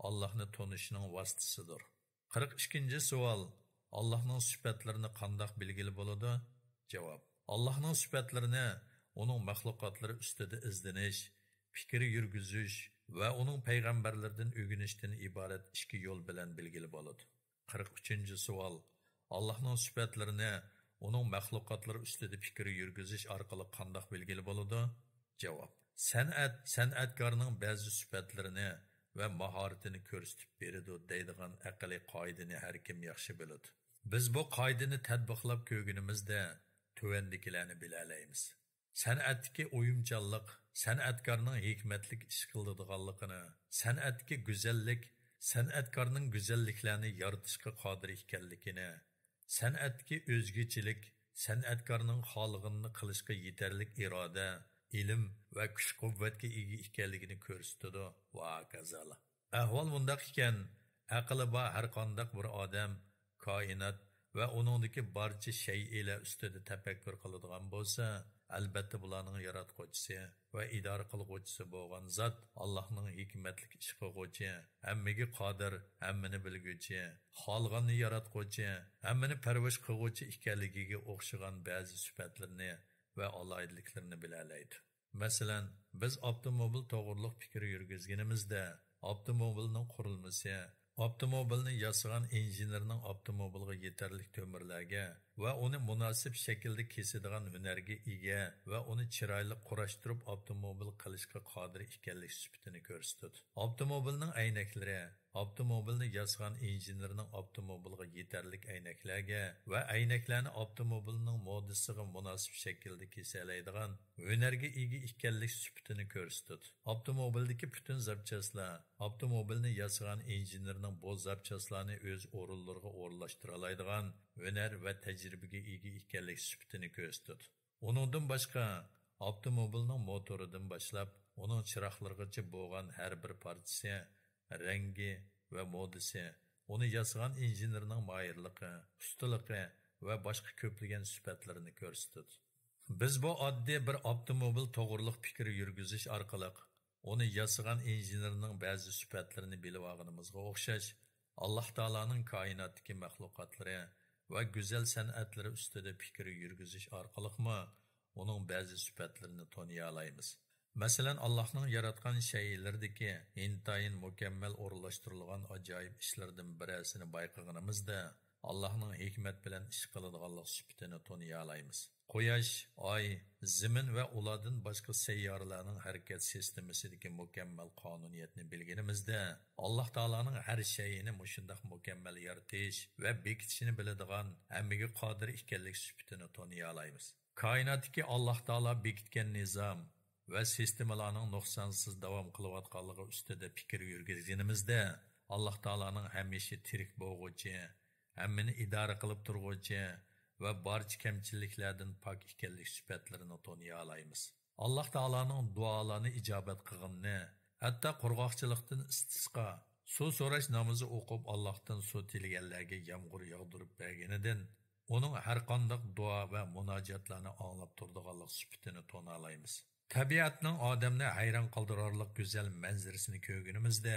ئاللاھنى تونۇشنىڭ ۋاسىتىسىدۇر. قىرىق ئىككىنچى سوئال، ئاللاھنىڭ سۈپەتلىرىنى قانداق بىلگىلى بولىدۇ؟ جاۋاب، ئاللاھنىڭ سۈپەتلىرىنى ئۇنىڭ مەخلۇقاتلىرى ئۈستىدە ئىزدىنىش، پىكىر يۈرگۈزۈش ۋە ئۇنىڭ پەيغەمبەرلىرىدىن ئۆگىنىشتىن ئىبارەت ئىككى يول بىلەن بىلگىلى بولىدۇ. قىرىق ئۈچىنچى سوئال، ئاللاھنىڭ سۈپەتلىرىنى ئۇنىڭ مەخلۇقاتلىرى ئۈستىدە پىكىر يۈرگۈزۈش ئارقىلىق قانداق بىلگىلى بولىدۇ؟ جاۋاب، سەنئەت سەنئەتكارنىڭ بەزى سۈپەتلىرىنى ۋە ماھارىتىنى كۆرسىتىپ بېرىدۇ دەيدىغان ئەقلىي قائىدىنى ھەر كىم ياخشى بىلىدۇ. بىز بۇ قائىدىنى تەتبىقلاپ كۆرگىنىمىزدە تۆۋەندىكىلەرنى بىلەلەيمىز. سەنئەتتىكى ئويۇمچانلىق سەنئەتكارنىڭ ھېكمەتلىك ئىش قىلىدىغانلىقىنى، سەنئەتتىكى گۈزەللىك سەنئەتكارنىڭ گۈزەللىكلەرنى يارىتىشقا قادىر ئىكەنلىكىنى، سەنئەتتىكى ئۆزگىچىلىك سەنئەتكارنىڭ خالىغىنىنى قىلىشقا يېتەرلىك ئىرادە، ئىلىم ۋە كۈچ-قۇۋۋەتكە ئىگە ئىكەنلىكىنى كۆرسىتىدۇ ۋە ھاكازالار. ئەھۋال مۇنداق ئىكەن، ئەقلى بار ھەر قانداق بىر ئادەم كائىنات ۋە ئۇنىڭدىكى بارچە شەيئىلەر ئۈستىدە تەپەككۇر قىلىدىغان بولسا، ئەلبەتتە بۇلارنىڭ ياراتقۇچىسى ۋە ئىدارە قىلغۇچىسى بولغان زات ئاللاھنىڭ ھېكمەتلىك ئىش قىلغۇچى، ھەممىگە قادىر، ھەممىنى بىلگۈچى، خالىغاننى ياراتقۇچى، ھەممىنى پەرۋىش قىلغۇچى ئىكەنلىكىگە ئوخشىغان بەزى سۈپەتلىرىنى ۋە ئالاھىدىلىكلىرىنى بىلەلەيدۇ. مەسىلەن، بىز ئاپتوموبىل توغرۇلۇق پىكىر يۈرگۈزگىنىمىزدە، ئاپتوموبىلنىڭ قۇرۇلمىسى، ئاپتوموبىلنى ياسىغان ئىنژېنېرنىڭ ئاپتوموبىلغا يېتەرلىك تۆمۈرلەرگە ۋە ئۇنى مۇناسىپ شەكىلدە كېسىدىغان ھۈنەرگە ئىگە ۋە ئۇنى چىرايلىق قۇراشتۇرۇپ ئاپتوموبىل قىلىشقا قادىر ئىكەنلىك سۈپىتىنى كۆرسىتىدۇ. ئاپتوموبىلنىڭ ئەينەكلىرى، ئاپتوموبىلنى ياسىغان ئىنژېنېرنىڭ ئاپتوموبىلغا يېتەرلىك ئەينەكلەرگە ۋە ئەينەكلەرنى ئاپتوموبىلنىڭ مودىسىغا مۇناسىپ شەكىلدە كېسەلەيدىغان ھۈنەرگە ئىگە ئىكەنلىك سۈپىتىنى كۆرسىتىدۇ. ئاپتوموبىلدىكى پۈتۈن زاپچاسلار، ئاپتوموبىلنى ياسىغان ئىنژېنېرنىڭ بۇ زاپچاسلارنى ئۆز ئورۇنلىرىغا ئورۇنلاشتۇرالايدىغان ھۈنەر ۋە تەجرىبىگە ئىگە ئىكەنلىك سۈپىتىنى كۆرسىتىدۇ. ئۇنىڭدىن باشقا، ئاپتوموبىلنىڭ موتورىدىن باشلاپ، ئۇنىڭ چىراغلىرىغىچە بولغان ھەر بىر پارچىسى، رەڭگى ۋە مودىسى، ئۇنى ياسىغان ئىنژېنېرنىڭ ماھىرلىقى، ئۇستىلىقى ۋە باشقا كۆپلىگەن سۈپەتلىرىنى كۆرسىتىدۇ. بىز بۇ ئاددىي بىر ئاپتوموبىل توغرۇلۇق پىكىر يۈرگۈزۈش ئارقىلىق، ئۇنى ياسىغان ئىنژېنېرنىڭ بەزى سۈپەتلىرىنى بىلىۋالغىنىمىزغا ئوخشاش، ئاللاھ تائالانىڭ كائىناتتىكى مەخلۇقاتلىرى ۋە گۈزەل سەنئەتلىرى ئۈستىدە پىكىر يۈرگۈزۈش ئارقىلىقمۇ ئۇنىڭ بەزى سۈپەتلىرىنى تونۇيالايمىز. مەسىلەن، ئاللاھنىڭ ياراتقان شەيئىلىرىدىكى ئىنتايىن مۇكەممەل ئورۇنلاشتۇرۇلغان ئاجايىپ ئىشلىرىدىن بىرەرسىنى بايقىغىنىمىزدا، ئاللاھنىڭ ھېكمەت بىلەن ئىش قىلىدىغانلىق سۈپىتىنى تونۇيالايمىز. قۇياش، ئاي، زېمىن ۋە ئۇلاردىن باشقا سەييارىلەرنىڭ ھەرىكەت سىستېمىسىدىكى مۇكەممەل قانۇنىيەتنى بىلگىنىمىزدە، ئاللاھ تائالانىڭ ھەر شەيئىنى مۇشۇنداق مۇكەممەل يارىتىش ۋە بېكىتىشنى بىلىدىغان، ھەممىگە قادىر ئىكەنلىك سۈپىتىنى تونۇيالايمىز. كائىناتتىكى ئاللاھ تائالا بېكىتكەن نىزام ۋە سىستېمىلارنىڭ نۇقسانسىز داۋام قىلىۋاتقانلىقى ئۈستىدە پىكىر يۈرگۈزگىنىمىزدە، ئاللاھ تائالانىڭ ھەمىشە تىرىك بولغۇچى، ھەممىنى ئىدارە قىلىپ تۇرغۇچى ۋە بارچە كەمچىلىكلەردىن پاك ئىكەنلىك سۈپەتلىرىنى تونۇيالايمىز. ئاللاھ تائالانىڭ دۇئالارنى ئىجابەت قىلغىنىنى، ھەتتا قۇرغاقچىلىقتىن ئىستىسقا، سۇ سوراش نامىزى ئوقۇپ، ئاللاھتىن سۇ تىلىگەنلەرگە يامغۇر ياغدۇرۇپ بەرگىنىدىن، ئۇنىڭ ھەرقانداق دۇئا ۋە مۇناجاتلارنى ئاڭلاپ تۇرىدىغانلىق سۈپىتىنى تونۇيالايمىز. تەبىئەتنىڭ ئادەمنى ھەيران قالدۇرارلىق گۈزەل مەنزىرىسىنى كۆرگىنىمىزدە،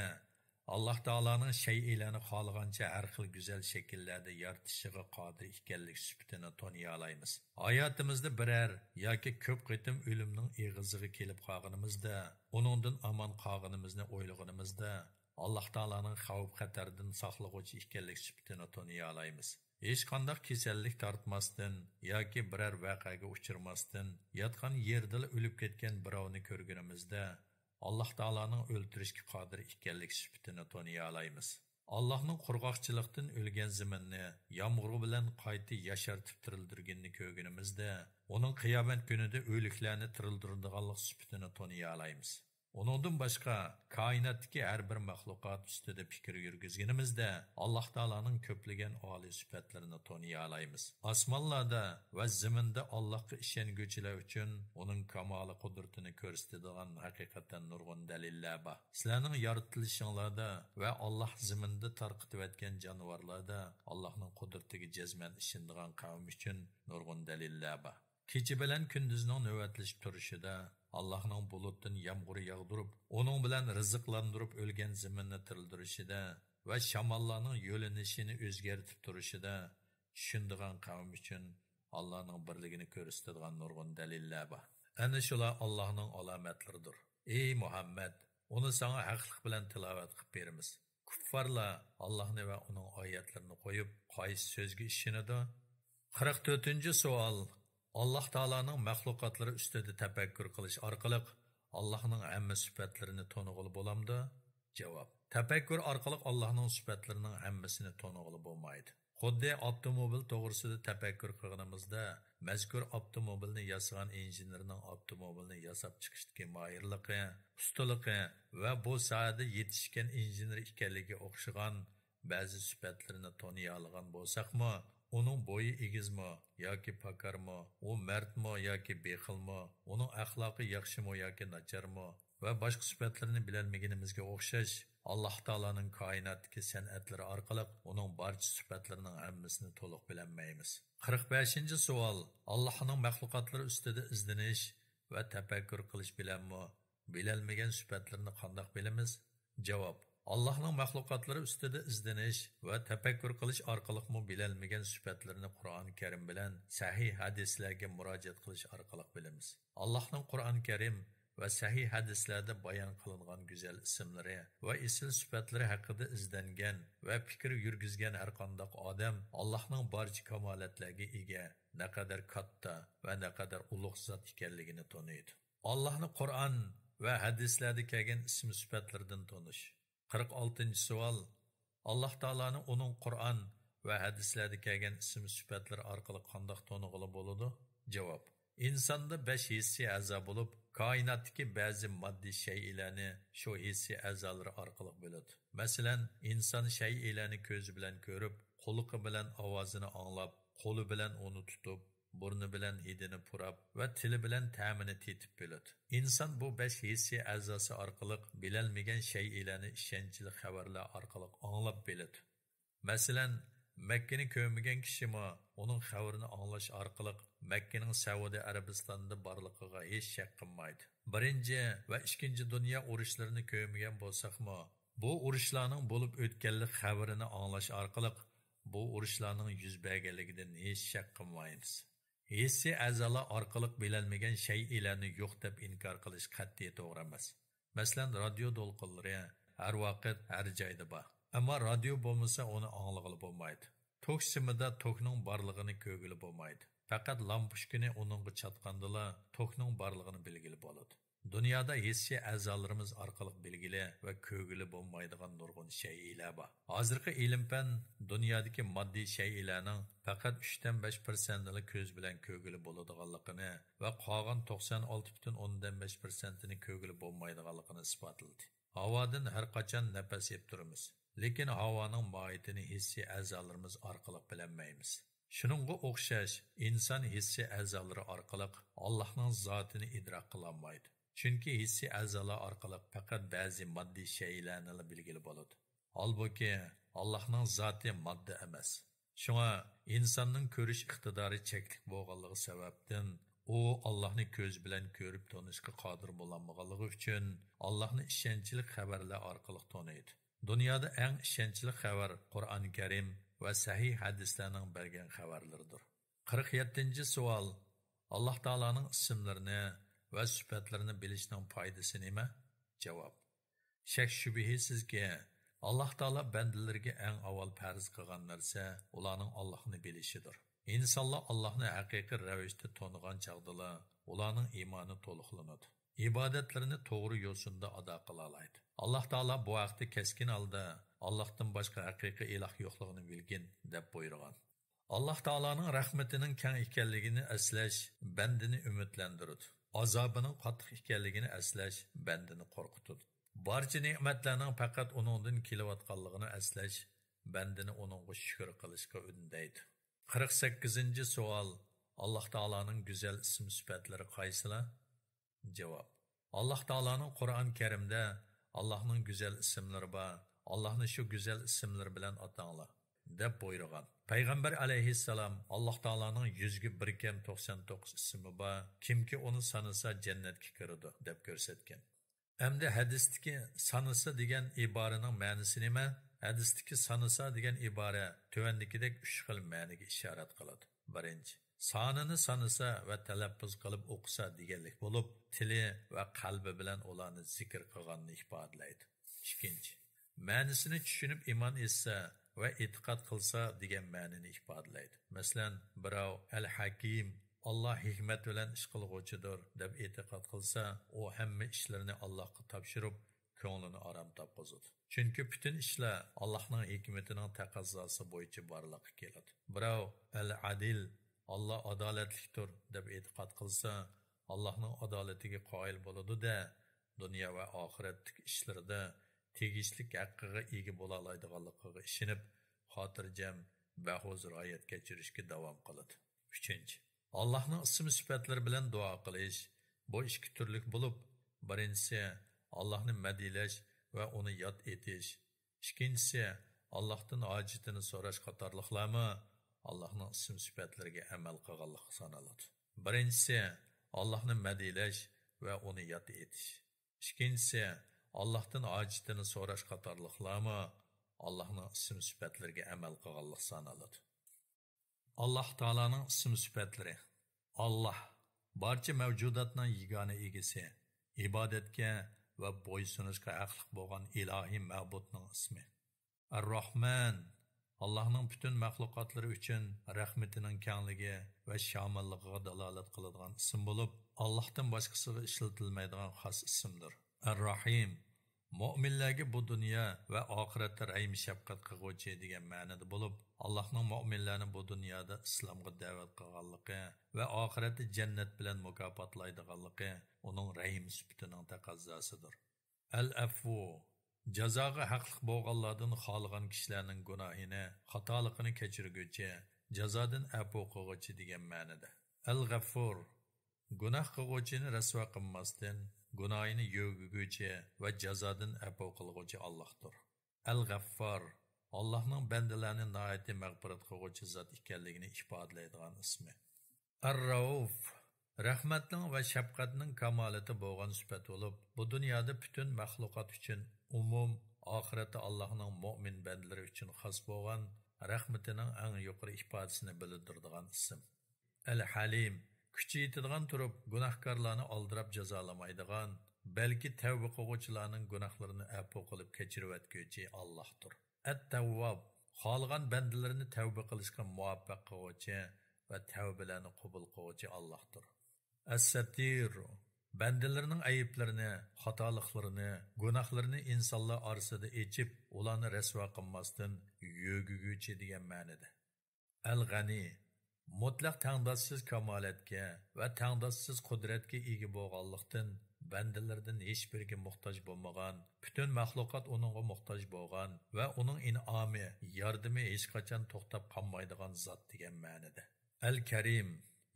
ئاللاھ تائالانىڭ شەيئىلەرنى خالىغانچە ھەر خىل گۈزەل شەكىللەردە يارىتىشىغا قادىر ئىكەنلىك سۈپىتىنى تونۇيالايمىز. ھاياتىمىزدا بىرەر ياكى كۆپ قېتىم ئۆلۈمنىڭ ئېغىزىغا كېلىپ قالغىنىمىزدا، ئۇنىڭدىن ئامان قالغىنىمىزنى ئويلىغىنىمىزدا، ئاللاھ تائالانىڭ خەۋپ-خەتەردىن ساقلىغۇچى ئىكەنلىك سۈپىتىنى تونۇيالايمىز. ھېچقانداق كېسەللىك تارتماستىن ياكى بىرەر ۋەقەگە ئۇچرىماستىن، ياتقان يېرىدىلا ئۆلۈپ كەتكەن بىراۋنى كۆرگىنىمىزدە، ئاللاھ تائالانىڭ ئۆلتۈرۈشكە قادىر ئىكەنلىك سۈپىتىنى تونۇيالايمىز. ئاللاھنىڭ قۇرغاقچىلىقتىن ئۆلگەن زېمىننى يامغۇر بىلەن قايتا ياشارتىپ تىرىلدۈرگىنىنى كۆرگىنىمىزدە، ئۇنىڭ قىيامەت كۈنىدە ئۆلۈكلەرنى تىرىلدۈرىدىغانلىق سۈپىتىنى تونۇيالايمىز. ئۇنىڭدىن باشقا، كائىناتتىكى ھەر بىر مەخلۇقات ئۈستىدە پىكىر يۈرگۈزگىنىمىزدە، ئاللاھ تائالانىڭ كۆپلىگەن ئالىي سۈپەتلىرىنى تونۇيالايمىز. ئاسمانلاردا ۋە زېمىندا ئاللاھقا ئىشەنگۈچىلەر ئۈچۈن ئۇنىڭ كامالى قۇدرىتىنى كۆرسىتىدىغان ھەقىقەتەن نۇرغۇن دەلىللەر بار. سىلەرنىڭ يارىتىلىشىڭلاردا ۋە ئاللاھ زېمىندا تارقىتىۋەتكەن جانىۋارلاردا ئاللاھنىڭ قۇدرىتىگە جەزمەن ئىشىنىدىغان قەۋم ئۈچۈن نۇرغۇن دەلىللەر بار. كېچە بىلەن كۈندۈزنىڭ نۆۋەتلىشىپ تۇرۇشىدا، ئاللاھنىڭ بۇلۇتتىن يامغۇر ياغدۇرۇپ، ئۇنىڭ بىلەن رىزىقلاندۇرۇپ ئۆلگەن زېمىننى تىرىلدۈرۈشىدە ۋە شاماللارنىڭ يۆنىلىشىنى ئۆزگەرتىپ تۇرۇشىدا چۈشىنىدىغان قەۋم ئۈچۈن ئاللاھنىڭ بىرلىكىنى كۆرسىتىدىغان نۇرغۇن دەلىللەر بار. ئەنە شۇلار ئاللاھنىڭ ئالامەتلىرىدۇر. ئەي مۇھەممەد، ئۇنى ساڭا ھەقلىق بىلەن تىلاۋەت قىلىپ بېرىمىز. كۇففارلار ئاللاھنى ۋە ئۇنىڭ ئايەتلىرىنى قويۇپ، قايسى سۆزگە ئىشىنىدۇ؟ قىرىق تۆتىنچى سوئال. ئاللاھ تائالانىڭ مەخلۇقاتلىرى ئۈستىدە تەپەككۇر قىلىش ئارقىلىق ئاللاھنىڭ ھەممە سۈپەتلىرىنى تونۇغىلى بولامدۇ؟ جاۋاب. تەپەككۇر ئارقىلىق ئاللاھنىڭ سۈپەتلىرىنىڭ ھەممىسىنى تونۇغىلى بولمايدۇ. خۇددى ئاپتوموبىل توغرىسىدا تەپەككۇر قىلغىنىمىزدا، مەزكۇر ئاپتوموبىلنى ياسىغان ئىنژېنېرنىڭ ئاپتوموبىلنى ياساپ چىقىشتىكى ماھىرلىقى، ئۇستىلىقى ۋە بۇ ساھەدە يېتىشكەن ئىنژېنېر ئىكەنلىكىگە ئوخشىغان بەزى سۈپەتلىرىنى تونۇيالىغان بولساقمۇ، ئۇنىڭ بويى ئېگىزمۇ ياكى پاكارمۇ، ئۇ مەردمۇ ياكى بېخىلمۇ، ئۇنىڭ ئەخلاقى ياخشىمۇ ياكى ناچارمۇ ۋە باشقا سۈپەتلىرىنى بىلەلمىگىنىمىزگە ئوخشاش، ئاللاھ تائالانىڭ كائىناتتىكى سەنئەتلىرى ئارقىلىق ئۇنىڭ بارچە سۈپەتلىرىنىڭ ھەممىسىنى تولۇق بىلەلمەيمىز. قىرىق بەشىنچى سوئال. ئاللاھنىڭ مەخلۇقاتلىرى ئۈستىدە ئىزدىنىش ۋە تەپەككۇر قىلىش بىلەنمۇ بىلەلمىگەن سۈپەتلىرىنى قانداق بىلىمىز؟ جاۋاب. ئاللاھنىڭ مەخلۇقاتلىرى ئۈستىدە ئىزدىنىش ۋە تەپەككۇر قىلىش ئارقىلىقمۇ بىلەلمىگەن سۈپەتلىرىنى قۇرئان كەرىم بىلەن سەھىھ ھەدىسلەرگە مۇراجىئەت قىلىش ئارقىلىق بىلىمىز. ئاللاھنىڭ قۇرئان كەرىم ۋە سەھىھ ھەدىسلەردە بايان قىلىنغان گۈزەل ئىسىملىرى ۋە ئېسىل سۈپەتلىرى ھەققىدە ئىزدەنگەن ۋە پىكىر يۈرگۈزگەن ھەرقانداق ئادەم ئاللاھنىڭ بارچە كامالەتلەرگە ئىگە، نەقەدەر كاتتا ۋە نەقەدەر ئۇلۇغ زات ئىكەنلىكىنى تونۇيدۇ. ئاللاھنى قۇرئان ۋە ھەدىسلەردە كەلگەن ئىسىم سۈپەتلىرىدىن تونۇش. قىرىق ئالتىنچى سوئال. ئاللاھ تائالانى ئۇنىڭ قۇرئان ۋە ھەدىسلەردە كەلگەن ئىسىم سۈپەتلىرى ئارقىلىق قانداق تونۇغىلى بولىدۇ؟ جاۋاب. ئىنساندا بەش ھېسسىي ئەزا بولۇپ، كائىناتتىكى بەزى ماددىي شەيئىلەرنى شۇ ھېسسىي ئەزالىرى ئارقىلىق بىلىدۇ. مەسىلەن، ئىنسان شەيئىلەرنى كۆزى بىلەن كۆرۈپ، قۇلىقى بىلەن ئاۋازىنى ئاڭلاپ، قولى بىلەن ئۇنى تۇتۇپ، بۇرنى بىلەن ھىدىنى پۇراپ ۋە تىلى بىلەن تەمىنى تېتىپ بىلىدۇ. ئىنسان بۇ بەش ھېسسىي ئەزاسى ئارقىلىق بىلەلمىگەن شەيئىلەرنى ئىشەنچلىك خەۋەرلەر ئارقىلىق ئاڭلاپ بىلىدۇ. مەسىلەن، مەككىنى كۆرمىگەن كىشىمۇ ئۇنىڭ خەۋىرىنى ئاڭلاش ئارقىلىق مەككىنىڭ سەئۇدى ئەرەبىستاندا بارلىقىغا ھېچ شەك قىلمايدۇ. بىرىنچى ۋە ئىككىنچى دۇنيا ئۇرۇشلىرىنى كۆرمىگەن بولساقمۇ، بۇ ئۇرۇشلارنىڭ بولۇپ ئۆتكەنلىك خەۋىرىنى ئاڭلاش ئارقىلىق بۇ ئۇرۇشلارنىڭ يۈز بەرگەنلىكىدىن ھېچ شەك قىلمايمىز. ھېسسىي ئەزالار ئارقىلىق بىلەلمىگەن شەيئىلەرنى يوق دەپ ئىنكار قىلىش قەتئىي توغرا ئەمەس. مەسىلەن، رادىيو دولقۇنلىرى ھەر ۋاقىت، ھەر جايدا بار. ئەمما رادىيو بولمىسا، ئۇنى ئاڭلىغىلى بولمايدۇ. توك سىمىدا توكنىڭ بارلىقىنى كۆرگىلى بولمايدۇ. پەقەت لامپۇچكىنى ئۇنىڭغا چاتقاندىلا توكنىڭ بارلىقىنى بىلگىلى بولىدۇ. دۇنيادا ھېسسىي ئەزالىرىمىز ئارقىلىق بىلگىلى ۋە كۆرگىلى بولمايدىغان نۇرغۇن شەيئىلەر بار. ھازىرقى ئىلىم-پەن دۇنيادىكى ماددىي شەيئىلەرنىڭ پەقەت ئۈچتىن بەش پىرسەنتنىلا كۆز بىلەن كۆرگىلى بولىدىغانلىقىنى ۋە قالغان توقسان ئالتە پۈتۈن ئوندىن بەش پىرسەنتىنى كۆرگىلى بولمايدىغانلىقىنى ئىسپاتلىدى. ھاۋادىن ھەر قاچان نەپەس ئېلىپ تۇرىمىز، لېكىن ھاۋانىڭ ماھىيىتىنى ھېسسىي ئەزالىرىمىز ئارقىلىق بىلەلمەيمىز. شۇنىڭغا ئوخشاش، ئىنسان ھېسسىي ئەزالىرى ئارقىلىق ئاللاھنىڭ زاتىنى ئىدراك قىلالمايدۇ. چۈنكى ھېسسىي ئەزالار ئارقىلىق پەقەت بەزى ماددىي شەيئىلەرنىلا بىلگىلى بولىدۇ. ھالبۇكى، ئاللاھنىڭ زاتى ماددا ئەمەس. شۇڭا ئىنساننىڭ كۆرۈش ئىقتىدارى چەكلىك بولغانلىقى سەۋەبتىن، ئۇ ئاللاھنى كۆز بىلەن كۆرۈپ تونۇشقا قادىر بولالمىغانلىقى ئۈچۈن، ئاللاھنى ئىشەنچلىك خەۋەرلەر ئارقىلىق تونۇيدۇ. دۇنيادا ئەڭ ئىشەنچلىك خەۋەر قۇرئان كەرىم ۋە سەھىھ ھەدىسلەرنىڭ بەرگەن خەۋەرلىرىدۇر. قىرىق يەتتىنچى سوئال. ئاللاھ تائالانىڭ ئىسىملىرىنى ۋە سۈپەتلىرىنى بىلىشنىڭ پايدىسى نېمە؟ جاۋاب. شەك-شۈبھىسىزكى، ئاللاھ تائالا بەندىلىرىگە ئەڭ ئاۋۋال پەرز قىلغان نەرسە ئۇلارنىڭ ئاللاھنى بىلىشىدۇر. ئىنسانلار ئاللاھنى ھەقىقىي رەۋىشتە تونۇغان چاغدىلا، ئۇلارنىڭ ئىمانى تولۇقلىنىدۇ. ئىبادەتلىرىنى توغرا يوسۇندا ئادا قىلالايدۇ. ئاللاھ تائالا بۇ ھەقتە كەسكىن ھالدا، «ئاللاھتىن باشقا ھەقىقىي ئىلاھ يوقلۇقىنى بىلگىن» دەپ بۇيرۇغان. ئاللاھ تائالانىڭ رەھمىتىنىڭ كەڭ ئىكەنلىكىنى ئەسلەش بەندىنى ئۈمىدلەندۈرىدۇ. ئازابىنىڭ قاتتىق ئىكەنلىكىنى ئەسلەش بەندىنى قورقۇتىدۇ. بارچە نېمەتلەرنىڭ پەقەت ئۇنىڭدىن كېلىۋاتقانلىقىنى ئەسلەش بەندىنى ئۇنىڭغا شۈكۈر قىلىشقا ئۈندەيدۇ. قىرىق سەككىزىنچى سوئال: ئاللاھ تائالانىڭ گۈزەل ئىسىم سۈپەتلىرى قايسىلار؟ جاۋاب: ئاللاھ تائالانىڭ قۇرئان كەرىمدە «ئاللاھنىڭ گۈزەل ئىسىملىرى بار، ئاللاھنى شۇ گۈزەل ئىسىملىرى بىلەن ئاتاڭلار» دەپ بۇيرۇغان. پەيغەمبەر ئەلەيھىسسالام «ئاللاھ تائالانىڭ يۈزگە بىر كەم توقسان توققۇز ئىسمى بار، كىمكى ئۇنى سانىسا، جەننەتكە كىرىدۇ» دەپ كۆرسەتكەن. ئەمدى ھەدىستىكى «سانىسا» دېگەن ئىبارىنىڭ مەنىسى نېمە؟ ھەدىستىكى «سانىسا» دېگەن ئىبارە تۆۋەندىكىدەك ئۈچ خىل مەنىگە ئىشارەت قىلىدۇ. بىرىنچى، سانىنى سانىسا ۋە تەلەپپۇز قىلىپ ئوقۇسا دېگەنلىك بولۇپ، تىلى ۋە قەلبى بىلەن ئۇلارنى زىكىر قىلغاننى ئىپادىلەيدۇ. ئىككىنچى، مەنىسىنى چۈشىنىپ ئىمان ئېيتسا ۋە ئېتىقاد قىلسا دېگەن مەنىنى ئىپادىلەيدۇ. مەسىلەن، بىراۋ «ئەل ھەكىم، ئاللاھ ھېكمەت بىلەن ئىش قىلغۇچىدۇر» دەپ ئېتىقاد قىلسا، ئۇ ھەممە ئىشلىرىنى ئاللاھقا تاپشۇرۇپ، كۆڭلىنى ئارام تاپقۇزىدۇ. چۈنكى پۈتۈن ئىشلار ئاللاھنىڭ ھېكمىتىنىڭ تەقەززاسى بويىچە بارلىققا كېلىدۇ. بىراۋ «ئەل ئادىل، ئاللاھ ئادالەتلىكتۇر» دەپ ئېتىقاد قىلسا، ئاللاھنىڭ ئادالىتىگە قايىل بولىدۇ-دە، دۇنيا ۋە ئاخىرەتتىكى ئىشلىرىدا تېگىشلىك ھەققىگە ئىگە بولالايدىغانلىقىغا ئىشىنىپ، خاتىرجەم، بەھۇزۇر ھايات كەچۈرۈشكە داۋام قىلىدۇ. ئۈچىنچى، ئاللاھنىڭ ئىسىم سۈپەتلىرى بىلەن دۇئا قىلىش. بۇ ئىككى تۈرلۈك بولۇپ، بىرىنچىسى، ئاللاھنى مەدھىيلەش ۋە ئۇنى ياد ئېتىش. ئىككىنچىسى، ئاللاھتىن ھاجىتىنى سوراش قاتارلىقلارمۇ ئاللاھنىڭ ئىسىم سۈپەتلىرىگە ئەمەل قىلغانلىققا سانىلىدۇ. بىرىنچىسى، ئاللاھنى مەدھىيلەش ۋە ئۇنى ياد ئېتىش. ئىككىنچىسى، ئاللاھتىن ھاجىتىنى سوراش قاتارلىقلارمۇ ئاللاھنىڭ ئىسىم سۈپەتلىرىگە ئەمەل قىلغانلىق سانىلىدۇ. ئاللاھ تائالانىڭ ئىسىم سۈپەتلىرى. ئاللاھ، بارچە مەۋجۇداتنىڭ يېگانە ئىگىسى، ئىبادەتكە ۋە بويسۇنۇشقا ھەقلىق بولغان ئىلاھىي مەبۇدنىڭ ئىسمى. ئەر-راھمان، ئاللاھنىڭ پۈتۈن مەخلۇقاتلىرى ئۈچۈن رەھمىتىنىڭ كەڭلىكى ۋە شاماللىقىغا دالالەت قىلىدىغان ئىسىم بولۇپ، ئاللاھتىن باشقىسىغا ئىشلىتىلمەيدىغان خاس ئىسىمدۇر. ئەر-راھىم، مۆمىنلەرگە بۇ دۇنيا ۋە ئاخىرەتتە رەھىم-شەپقەت قىلغۇچى دېگەن مەنىدە بولۇپ، ئاللاھنىڭ مۆمىنلەرنى بۇ دۇنيادا ئىسلامغا دەۋەت قىلغانلىقى ۋە ئاخىرەتتە جەننەت بىلەن مۇكاپاتلايدىغانلىقى ئۇنىڭ رەھىم سۈپىتىنىڭ تەقەززاسىدۇر. ئەل-ئەفۇ، جازاغا ھەقلىق بولغانلاردىن خالىغان كىشىلەرنىڭ گۇناھىنى، خاتالىقىنى كەچۈرگۈچى، جازادىن ئەپۇ قىلغۇچى دېگەن مەنىدە. ئەل-غەفۇر، گۇناھ قىلغۇچىنى رەسۋا قىلماستىن، گۇناھىنى يۆگىگۈچى ۋە جازادىن ئەپۇ قىلغۇچى ئاللاھتۇر. ئەل-غەففار، ئاللاھنىڭ بەندىلەرنى ناھايىتى مەغپىرەت قىلغۇچى زات ئىكەنلىكىنى ئىپادىلەيدىغان ئىسمى. ئەر-رەئۇف، رەھمەتنىڭ ۋە شەپقەتنىڭ كامالىتى بولغان سۈپەت بولۇپ، بۇ دۇنيادا پۈتۈن مەخلۇقات ئۈچۈن ئومۇم، ئاخىرەتتە ئاللاھنىڭ مۆمىن بەندىلىرى ئۈچۈن خاس بولغان رەھمىتىنىڭ ئەڭ يۇقىرى ئىپادىسىنى بىلدۈرىدىغان ئىسىم. ئەل-ھەلىم، كۈچى يېتىدىغان تۇرۇپ، گۇناھكارلارنى ئالدىراپ جازالىمايدىغان، بەلكى تەۋبە قىلغۇچىلارنىڭ گۇناھلىرىنى ئەپۇ قىلىپ كەچۈرۈۋەتكۈچى ئاللاھتۇر. ئەت-تەۋۋاب، خالىغان بەندىلىرىنى تەۋبە قىلىشقا مۇۋەپپەق قىلغۇچى ۋە تەۋبىلەرنى قوبۇل قىلغۇچى ئاللاھتۇر. ئەس-سەتتىر، بەندىلىرىنىڭ ئەيىبلىرىنى، خاتالىقلىرىنى، گۇناھلىرىنى ئىنسانلار ئارىسىدا ئېچىپ، ئۇلارنى رەسۋا قىلماستىن يۆگىگۈچى دېگەن مەنىدە. ئەل-غەنى، مۇتلەق تەڭداشسىز كامالەتكە ۋە تەڭداشسىز قۇدرەتكە ئىگە بولغانلىقتىن، بەندىلىرىدىن ھېچبىرىگە موھتاج بولمىغان، پۈتۈن مەخلۇقات ئۇنىڭغا موھتاج بولغان ۋە ئۇنىڭ ئىنئامى، ياردىمى ھېچقاچان توختاپ قالمايدىغان زات دېگەن مەنىدە. ئەل-كەرىم،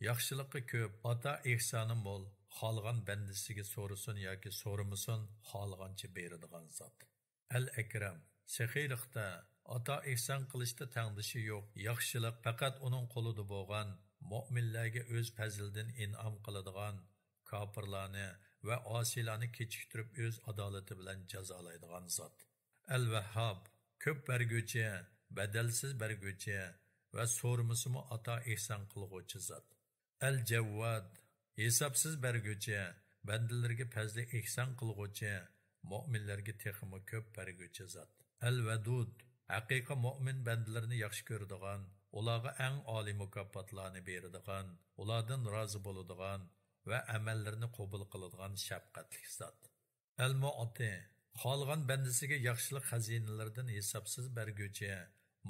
ياخشىلىقى كۆپ، ئاتا ئېھسانى مول، خالىغان بەندىسىگە سورىسۇن ياكى سورىمىسۇن، خالىغانچە بېرىدىغان زات. ئەل-ئەكرەم، سېخىيلىقتا، ئاتا ئېھسان قىلىشتا تەڭدىشى يوق، ياخشىلىق پەقەت ئۇنىڭ قولىدا بولغان، مۆمىنلەرگە ئۆز پەزلىدىن ئىنئام قىلىدىغان، كاپىرلارنى ۋە ئاسىيلارنى كېچىكتۈرۈپ ئۆز ئادالىتى بىلەن جازالايدىغان زات. ئەل-ۋەھھاب، كۆپ بەرگۈچى، بەدەلسىز بەرگۈچى ۋە سورىمىسىمۇ ئاتا ئېھسان قىلغۇچى زات. ئەل-جەۋۋاد، ھېسابسىز بەرگۈچى، بەندىلىرىگە پەزلى ئېھسان قىلغۇچى، مۆمىنلەرگە تېخىمۇ كۆپ بەرگۈچى زات. ئەل-ۋەدۇد، ھەقىقىي مۆمىن بەندىلىرىنى ياخشى كۆرىدىغان، ئۇلارغا ئەڭ ئالىي مۇكاپاتلارنى بېرىدىغان، ئۇلاردىن رازى بولىدىغان ۋە ئەمەللىرىنى قوبۇل قىلىدىغان شەپقەتلىك زات. ئەل-مۇئتى، خالىغان بەندىسىگە ياخشىلىق خەزىنىلىرىدىن ھېسابسىز بەرگۈچى،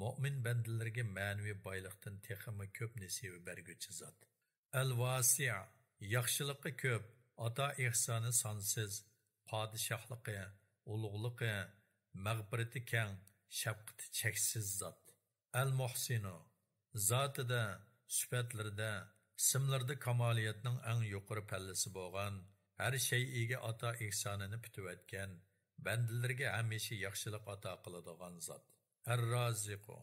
مۆمىن بەندىلىرىگە مەنىۋى بايلىقتىن تېخىمۇ كۆپ نېسىۋە بەرگۈچى زات. ئەل ۋاسىئ، ياخشىلىقى كۆپ، ئاتا ئېھسانى سانسىز، پادىشاھلىقى، ئۇلۇغلۇقى، مەغپىرىتى كەڭ، شەپقىتى چەكسىز زات. ئەل مۇھسىنۇ، زاتىدا، سۈپەتلىرىدە، ئىسىملىرىدا كامالىيەتنىڭ ئەڭ يۇقىرى پەللىسى بولغان، ھەر شەيئىگە ئاتا ئېھسانىنى پۈتۈۋەتكەن، بەندىلىرىگە ھەمىشە ياخشىلىق ئاتا قىلىدىغان زات. ئەر-رازىقۇ،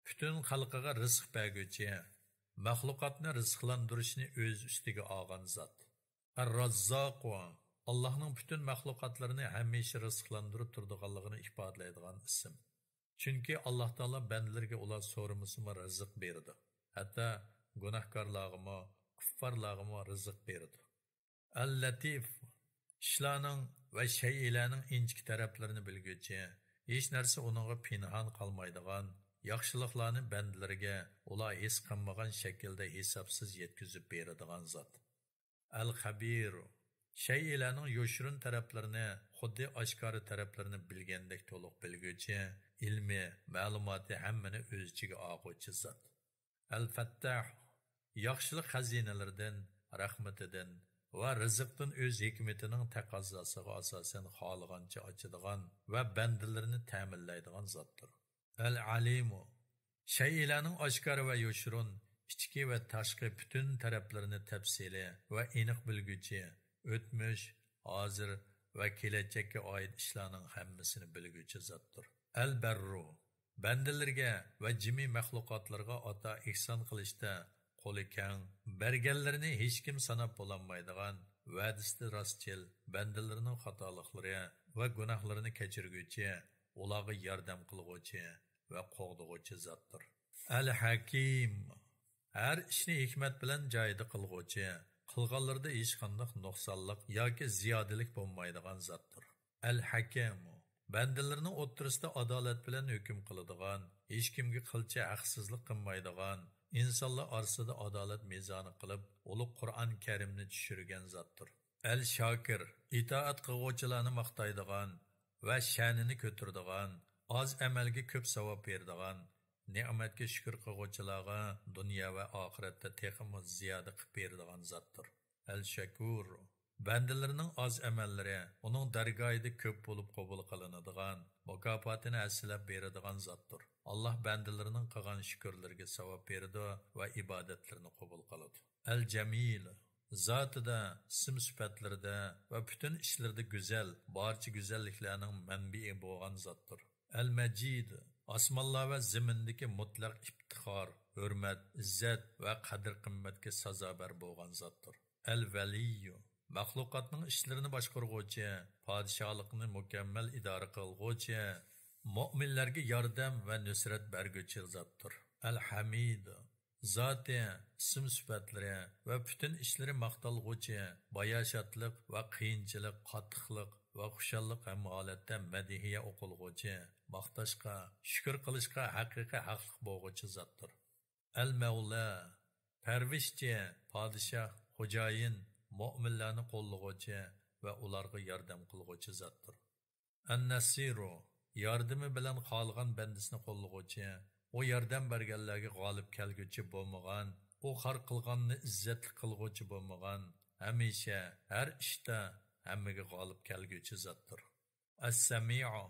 پۈتۈن خەلقىگە رىزىق بەرگۈچى، مەخلۇقاتنى رىزىقلاندۇرۇشنى ئۆز ئۈستىگە ئالغان زات. ئەر-راززاقۇ، ئاللاھنىڭ پۈتۈن مەخلۇقاتلىرىنى ھەمىشە رىزىقلاندۇرۇپ تۇرىدىغانلىقىنى ئىپادىلەيدىغان ئىسىم. چۈنكى ئاللاھ تائالا بەندىلىرىگە ئۇلار سورىمىسىمۇ رىزىق بېرىدۇ. ھەتتا گۇناھكارلارغىمۇ، كۇففارلارغىمۇ رىزىق بېرىدۇ. ئەل-لەتىف، ئىشلارنىڭ ۋە شەيئىلەرنىڭ ئىنچىكە تەرەپلىرىنى بىلگۈچى، ھېچ نەرسە ئۇنىڭغا پىنھان قالمايدىغان، ياخشىلىقلارنى بەندىلىرىگە ئۇلار ھېس قىلمىغان شەكىلدە ھېسابسىز يەتكۈزۈپ بېرىدىغان زات. ئەل-خەبىر، شەيئىلەرنىڭ يوشۇرۇن تەرەپلىرىنى خۇددى ئاشكارا تەرەپلىرىنى بىلگەندەك تولۇق بىلگۈچى، ئىلمى، مەلۇماتى ھەممىنى ئۆز ئىچىگە ئالغۇچى زات. ئەل-فەتتاھ، ياخشىلىق خەزىنىلىرىدىن، رەھمىتىدىن ۋە رىزىقتىن ئۆز ھېكمىتىنىڭ تەقەززاسىغا ئاساسەن خالىغانچە ئاچىدىغان ۋە بەندىلىرىنى تەمىنلەيدىغان زاتتۇر. ئەل-ئەلىمۇ، شەيئىلەرنىڭ ئاشكارا ۋە يوشۇرۇن، ئىچكى ۋە تاشقى پۈتۈن تەرەپلىرىنى تەپسىلىي ۋە ئېنىق بىلگۈچى، ئۆتمۈش، ھازىر ۋە كېلەچەككە ئائىت ئىشلارنىڭ ھەممىسىنى بىلگۈچى زاتتۇر. ئەل-بەررۇ، بەندىلىرىگە ۋە جىمى مەخلۇقاتلىرىغا ئاتا ئېھسان قىلىشتا قولى كەڭ، بەرگەنلىرىنى ھېچكىم ساناپ بولالمايدىغان، ۋەدىسىدە راستچىل، بەندىلىرىنىڭ خاتالىقلىرى ۋە گۇناھلىرىنى كەچۈرگۈچى، ئۇلارغا ياردەم قىلغۇچى ۋە قوغدىغۇچى زاتتۇر. ئەل-ھەكىم، ھەر ئىشنى ھېكمەت بىلەن جايىدا قىلغۇچى، قىلغانلىرىدا ھېچقانداق نۇقسانلىق ياكى زىيادىلىك بولمايدىغان زاتتۇر. ئەل-ھەكىم، بەندىلىرىنىڭ ئوتتۇرىسىدا ئادالەت بىلەن ھۆكۈم قىلىدىغان، ھېچكىمگە قىلچە ھەقسىزلىق قىلمايدىغان، ئىنسانلار ئارىسىدا ئادالەت مىزانى قىلىپ، ئۇلۇغ قۇرئان كەرىمنى چۈشۈرگەن زاتتۇر. ئەل-شاكىر، ئىتائەت قىلغۇچىلارنى ماختايدىغان ۋە شەنىنى كۆتۈرىدىغان، ئاز ئەمەلگە كۆپ ساۋاب بېرىدىغان، نېمەتكە شۈكۈر قىلغۇچىلارغا دۇنيا ۋە ئاخىرەتتە تېخىمۇ زىيادە قىلىپ بېرىدىغان زاتتۇر. ئەل-شەكۇر، بەندىلىرىنىڭ ئاز ئەمەللىرى ئۇنىڭ دەرگاھىدا كۆپ بولۇپ قوبۇل قىلىنىدىغان، مۇكاپاتىنى ھەسسىلەپ بېرىدىغان زاتتۇر. ئاللاھ بەندىلىرىنىڭ قىلغان شۈكۈرلىرىگە ساۋاب بېرىدۇ ۋە ئىبادەتلىرىنى قوبۇل قىلىدۇ. ئەل-جەمىل، زاتىدا، ئىسىم سۈپەتلىرىدە ۋە پۈتۈن ئىشلىرىدا گۈزەل، بارچە گۈزەللىكلەرنىڭ مەنبىئى بولغان زاتتۇر. ئەل-مەجىد، ئاسمانلار ۋە زېمىندىكى مۇتلەق ئىپتىخار، ھۆرمەت، ئىززەت ۋە قەدىر-قىممەتكە سازاۋەر بولغان زاتتۇر. ئەل-ۋەلىييۇ، مەخلۇقاتنىڭ ئىشلىرىنى باشقۇرغۇچى، پادىشاھلىقنى مۇكەممەل ئىدارە قىلغۇچى، مۆمىنلەرگە ياردەم ۋە نۇسرەت بەرگۈچى زاتتۇر. ئەل-ھەمىد، زاتى، ئىسىم سۈپەتلىرى ۋە پۈتۈن ئىشلىرى ماختالغۇچى، باياشاتلىق ۋە قىيىنچىلىق، قاتتىقلىق ۋە خۇشاللىق ھەممە ھالەتتە مەدھىيە ئوقۇلغۇچى، ماختاشقا، شۈكۈر قىلىشقا ھەقىقىي ھەقلىق بولغۇچى زاتتۇر. ئەل-مەۋلا، پەرۋىشچى، پادىشاھ، خوجايىن، مۆمىنلەرنى قوللىغۇچى ۋە ئۇلارغا ياردەم قىلغۇچى زاتتۇر. ئەن-نەسىرۇ، ياردىمى بىلەن خالىغان بەندىسىنى قوللىغۇچى، ئۇ ياردەم بەرگەنلەرگە غالىب كەلگۈچى بولمىغان، ئۇ خار قىلغاننى ئىززەتلىك قىلغۇچى بولمىغان، ھەمىشە، ھەر ئىشتا، ھەممىگە غالىب كەلگۈچى زاتتۇر. ئەس-سەمىئۇ،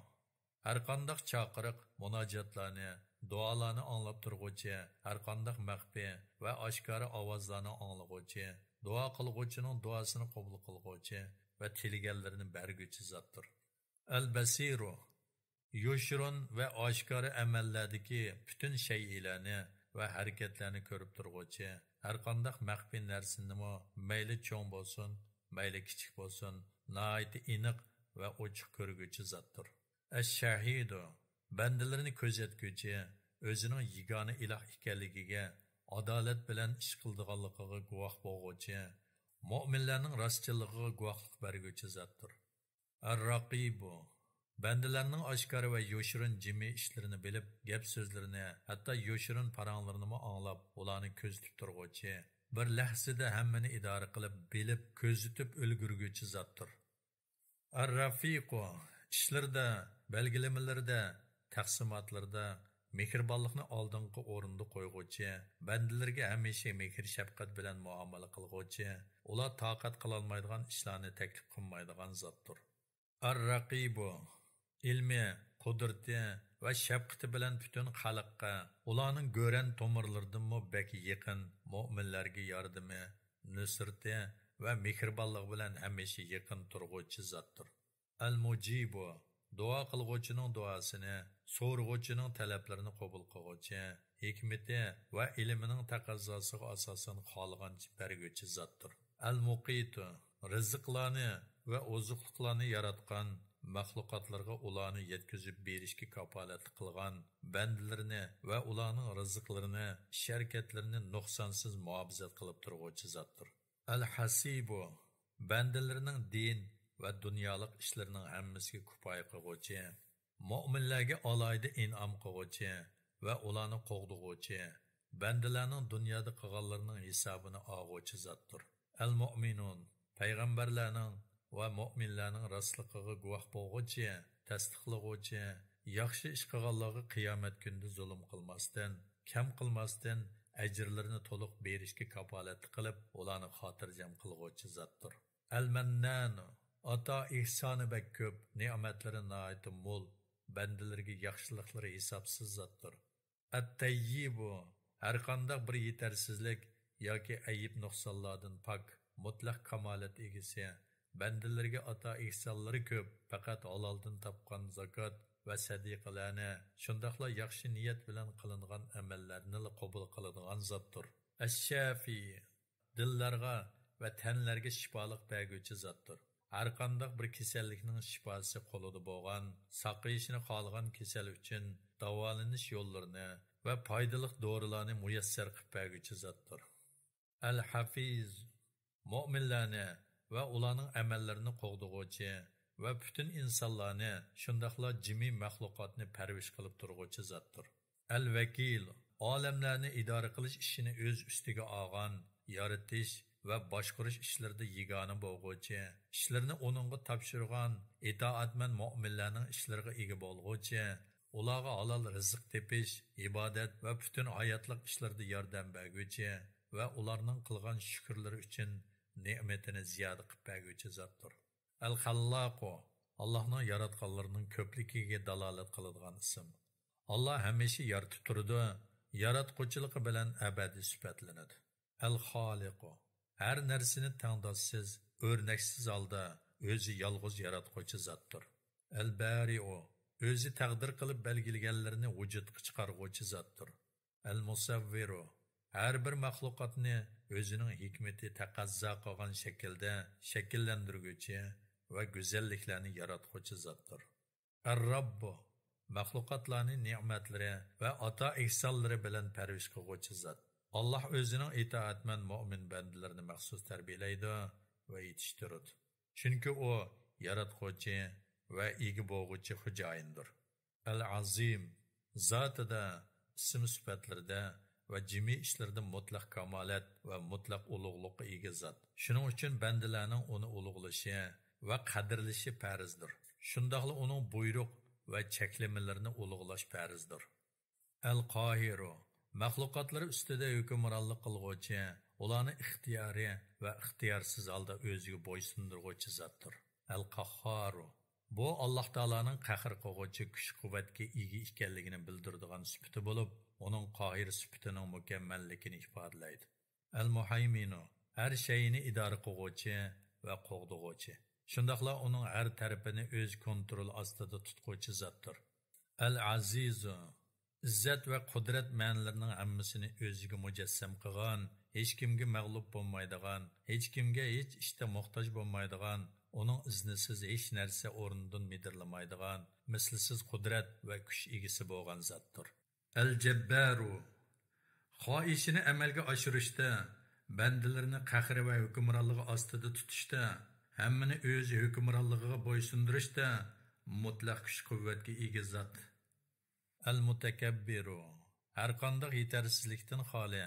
ھەرقانداق چاقىرىق، مۇناجاتلارنى، دۇئالارنى ئاڭلاپ تۇرغۇچى، ھەرقانداق مەخپىي ۋە ئاشكارا ئاۋازلارنى ئاڭلىغۇچى، دۇئا قىلغۇچىنىڭ دۇئاسىنى قوبۇل قىلغۇچى ۋە تىلىگەنلىرىنى بەرگۈچى زاتتۇر. ئەل-بەسىرۇ، يوشۇرۇن ۋە ئاشكارا ئەمەللەردىكى پۈتۈن شەيئىلەرنى ۋە ھەرىكەتلەرنى كۆرۈپ تۇرغۇچى، ھەرقانداق مەخپىي نەرسىنىمۇ مەيلى چوڭ بولسۇن، مەيلى كىچىك بولسۇن، ناھايىتى ئېنىق ۋە ئوچۇق كۆرگۈچى زاتتۇر. ئەش-شاھىدۇ، بەندىلىرىنى كۆزەتكۈچى، ئۆزىنىڭ يېگانە ئىلاھ ئىكەنلىكىگە، ئادالەت بىلەن ئىش قىلىدىغانلىقىغا گۇۋاھ بولغۇچى، مۆمىنلەرنىڭ راستچىللىقىغا گۇۋاھلىق بەرگۈچى زاتتۇر. ئەر-رەقىبۇ، بەندىلەرنىڭ ئاشكارا ۋە يوشۇرۇن جىمى ئىشلىرىنى بىلىپ، گەپ-سۆزلىرىنى، ھەتتا يوشۇرۇن پاراڭلىرىنىمۇ ئاڭلاپ، ئۇلارنى كۆزىتىپ تۇرغۇچى، بىر لەھزىدە ھەممىنى ئىدارە قىلىپ، بىلىپ، كۆزىتىپ ئۈلگۈرگۈچى زاتتۇر. ئەر-رەفىقۇ، ئىشلىرىدا، بەلگىلىمىلىرىدە، تەقسىماتلىرىدا، مېھرىبانلىقنى ئالدىنقى ئورۇندا قويغۇچى، بەندىلىرىگە ھەمىشە مېھىر-شەپقەت بىلەن مۇئامىلە قىلغۇچى، ئۇلار تاقەت قىلالمايدىغان ئىشلارنى تەكلىپ قىلمايدىغان زاتتۇر. ئەر-رەقىبۇ، ئىلمى، قۇدرىتى ۋە شەپقىتى بىلەن پۈتۈن خەلققە، ئۇلارنىڭ گۆرەن تومۇرلىرىدىنمۇ بەك يېقىن مۆمىنلەرگە ياردىمى، نۇسرىتى ۋە مېھرىبانلىقى بىلەن ھەمىشە يېقىن تۇرغۇچى زاتتۇر. ئەل-مۇجىبۇ، دۇئا قىلغۇچىنىڭ دۇئاسىنى، سورىغۇچىنىڭ تەلەپلىرىنى قوبۇل قىلغۇچى، ھېكمىتى ۋە ئىلمىنىڭ تەقەززاسىغا ئاساسەن خالىغانچە بەرگۈچى زاتتۇر. ئەل-مۇقىتۇ، رىزىقلارنى ۋە ئوزۇقلۇقلارنى ياراتقان، مەخلۇقاتلىرىغا ئۇلارنى يەتكۈزۈپ بېرىشكە كاپالەتلىك قىلغان، بەندىلىرىنى ۋە ئۇلارنىڭ رىزىقلىرىنى، ئىش-ھەرىكەتلىرىنى نۇقسانسىز مۇھاپىزەت قىلىپ تۇرغۇچى زاتتۇر. ئەل-ھەسىبۇ، بەندىلىرىنىڭ دىن ۋە دۇنيالىق ئىشلىرىنىڭ ھەممىسىگە كۇپايە قىلغۇچى، مۆمىنلەرگە ئالاھىدە ئىنئام قىلغۇچى ۋە ئۇلارنى قوغدىغۇچى، بەندىلەرنىڭ دۇنيادا قىلغانلىرىنىڭ ھېسابىنى ئالغۇچى زاتتۇر. ئەل-مۇئمىنۇن، پەيغەمبەرلەرنىڭ ۋە مۆمىنلەرنىڭ راستلىقىغا گۇۋاھ بولغۇچى، تەستىقلىغۇچى، ياخشى ئىش قىلغانلارغا قىيامەت كۈنىدە زۇلۇم قىلماستىن، كەم قىلماستىن، ئەجىرلىرىنى تولۇق بېرىشكە كاپالەتلىك قىلىپ، ئۇلارنى خاتىرجەم قىلغۇچى زاتتۇر. ئەل-مەننانۇ، ئاتا ئېھسانى بەك كۆپ، نېمەتلىرى ناھايىتى مول، بەندىلىرىگە ياخشىلىقلىرى ھېسابسىز زاتتۇر. ئەت-تەييىبۇ، ھەرقانداق بىر يېتەرسىزلىك ياكى ئەيىب-نۇقسانلاردىن پاك، مۇتلەق كامالەت ئىگىسى، بەندىلىرىگە ئاتا ئېھسانلىرى كۆپ، پەقەت ھالالدىن تاپقان زاكات ۋە سەدىقىلەرنى، شۇنداقلا ياخشى نىيەت بىلەن قىلىنغان ئەمەللەرنىلا قوبۇل قىلىدىغان زاتتۇر. ئەششافى، دىللارغا ۋە تەنلەرگە شىپالىق بەرگۈچى زاتتۇر. ھەرقانداق بىر كېسەللىكنىڭ شىپاسى قولىدا بولغان، ساقىيىشنى خالىغان كېسەل ئۈچۈن داۋالىنىش يوللىرىنى ۋە پايدىلىق دورىلارنى مۇيەسسەر قىلىپ بەرگۈچى زاتتۇر. ئەل-ھەفىز، مۆمىنلەرنى ۋە ئۇلارنىڭ ئەمەللىرىنى قوغدىغۇچى ۋە پۈتۈن ئىنسانلارنى، شۇنداقلا جىمى مەخلۇقاتنى پەرۋىش قىلىپ تۇرغۇچى زاتتۇر. ئەل-ۋەكىل، ئالەملەرنى ئىدارە قىلىش ئىشىنى ئۆز ئۈستىگە ئالغان، يارىتىش ۋە باشقۇرۇش ئىشلىرىدا يېگانە بولغۇچى، ئىشلىرىنى ئۇنىڭغا تاپشۇرغان ئىتائەتمەن مۆمىنلەرنىڭ ئىشلىرىغا ئىگە بولغۇچى، ئۇلارغا ھالال رىزىق تېپىش، ئىبادەت ۋە پۈتۈن ھاياتلىق ئىشلىرىدا ياردەم بەرگۈچى ۋە ئۇلارنىڭ قىلغان شۈكۈرلىرى ئۈچۈن نېمىتىنى زىيادە قىلىپ بەرگۈچى زاتتۇر. ئەل-خەللاقۇ، ئاللاھنىڭ ياراتقانلىرىنىڭ كۆپلۈكىگە دالالەت قىلىدىغان ئىسىم. ئاللاھ ھەمىشە يارىتىپ تۇرىدۇ، ياراتقۇچىلىقى بىلەن ئەبەدىي سۈپەتلىنىدۇ. ئەل-خالىقۇ، ھەر نەرسىنى تەڭداشسىز، ئۆرنەكسىز ھالدا ئۆزى يالغۇز ياراتقۇچى زاتتۇر. ئەل-بارىئۇ، ئۆزى تەقدىر قىلىپ بەلگىلىگەنلىرىنى ۋۇجۇدقا چىقارغۇچى زاتتۇر. ئەل-مۇسەۋۋىرۇ، ھەر بىر مەخلۇقاتنى ئۆزىنىڭ ھېكمىتى تەقەززا قىلغان شەكىلدە شەكىللەندۈرگۈچى ۋە گۈزەللىكلەرنى ياراتقۇچى زاتتۇر. ئەر-رەببۇ، مەخلۇقاتلارنى نېمەتلىرى ۋە ئاتا ئېھسانلىرى بىلەن پەرۋىش قىلغۇچى زات. ئاللاھ ئۆزىنىڭ ئىتائەتمەن مۆمىن بەندىلىرىنى مەخسۇس تەربىيەلەيدۇ ۋە يېتىشتۈرىدۇ. چۈنكى ئۇ ياراتقۇچى ۋە ئىگە بولغۇچى خوجايىندۇر. ئەل-ئەزىم، زاتىدا، ئىسىم سۈپەتلىرىدە ۋە جىمى ئىشلىرىدا مۇتلەق كامالەت ۋە مۇتلەق ئۇلۇغلۇققا ئىگە زات. شۇنىڭ ئۈچۈن بەندىلەرنىڭ ئۇنى ئۇلۇغلىشى ۋە قەدىرلىشى پەرزدۇر. شۇنداقلا ئۇنىڭ بۇيرۇق ۋە چەكلىمىلىرىنى ئۇلۇغلاش پەرزدۇر. ئەل-قاھىرۇ، مەخلۇقاتلىرى ئۈستىدە ھۆكۈمرانلىق قىلغۇچى، ئۇلارنى ئىختىيارىي ۋە ئىختىيارسىز ھالدا ئۆزىگە بويسۇندۇرغۇچى زاتتۇر. ئەل-قاھھارۇ، بۇ ئاللاھ تائالانىڭ قەھر قىلغۇچى كۈچ-قۇۋۋەتكە ئىگە ئىكەنلىكىنى بىلدۈرىدىغان سۈپىتى بولۇپ، ئۇنىڭ قاھىر سۈپىتىنىڭ مۇكەممەللىكىنى ئىپادىلەيدۇ. ئەل-مۇھەيمىنۇ، ھەر شەيئىنى ئىدارە قىلغۇچى ۋە قوغدىغۇچى. شۇنداقلا ئۇنىڭ ھەر تەرىپىنى ئۆز كونترول ئاستىدا تۇتقۇچى زاتتۇر. ئەل-ئەزىزۇ، ئىززەت ۋە قۇدرەت مەنىلىرىنىڭ ھەممىسىنى ئۆزىگە مۇجەسسەم قىلغان، ھېچكىمگە مەغلۇپ بولمايدىغان، ھېچكىمگە ھېچ ئىشتا موھتاج بولمايدىغان، ئۇنىڭ ئىزنىسىز ھېچ نەرسە ئورنىدىن مىدىرلىمايدىغان، مىسلىسىز قۇدرەت ۋە كۈچ ئىگىسى بولغان زاتتۇر. ئەل-جەببارۇ، خاھىشىنى ئەمەلگە ئاشۇرۇشتا، بەندىلىرىنى قەھرى ۋە ھۆكۈمرانلىقى ئاستىدا تۇتۇشتا، ھەممىنى ئۆزى ھۆكۈمرانلىقىغا بويسۇندۇرۇشتا مۇتلەق كۈچ-قۇۋۋەتكە ئىگە زات. ئەل-مۇتەكەببىرۇ، ھەرقانداق يېتەرسىزلىكتىن خالىي،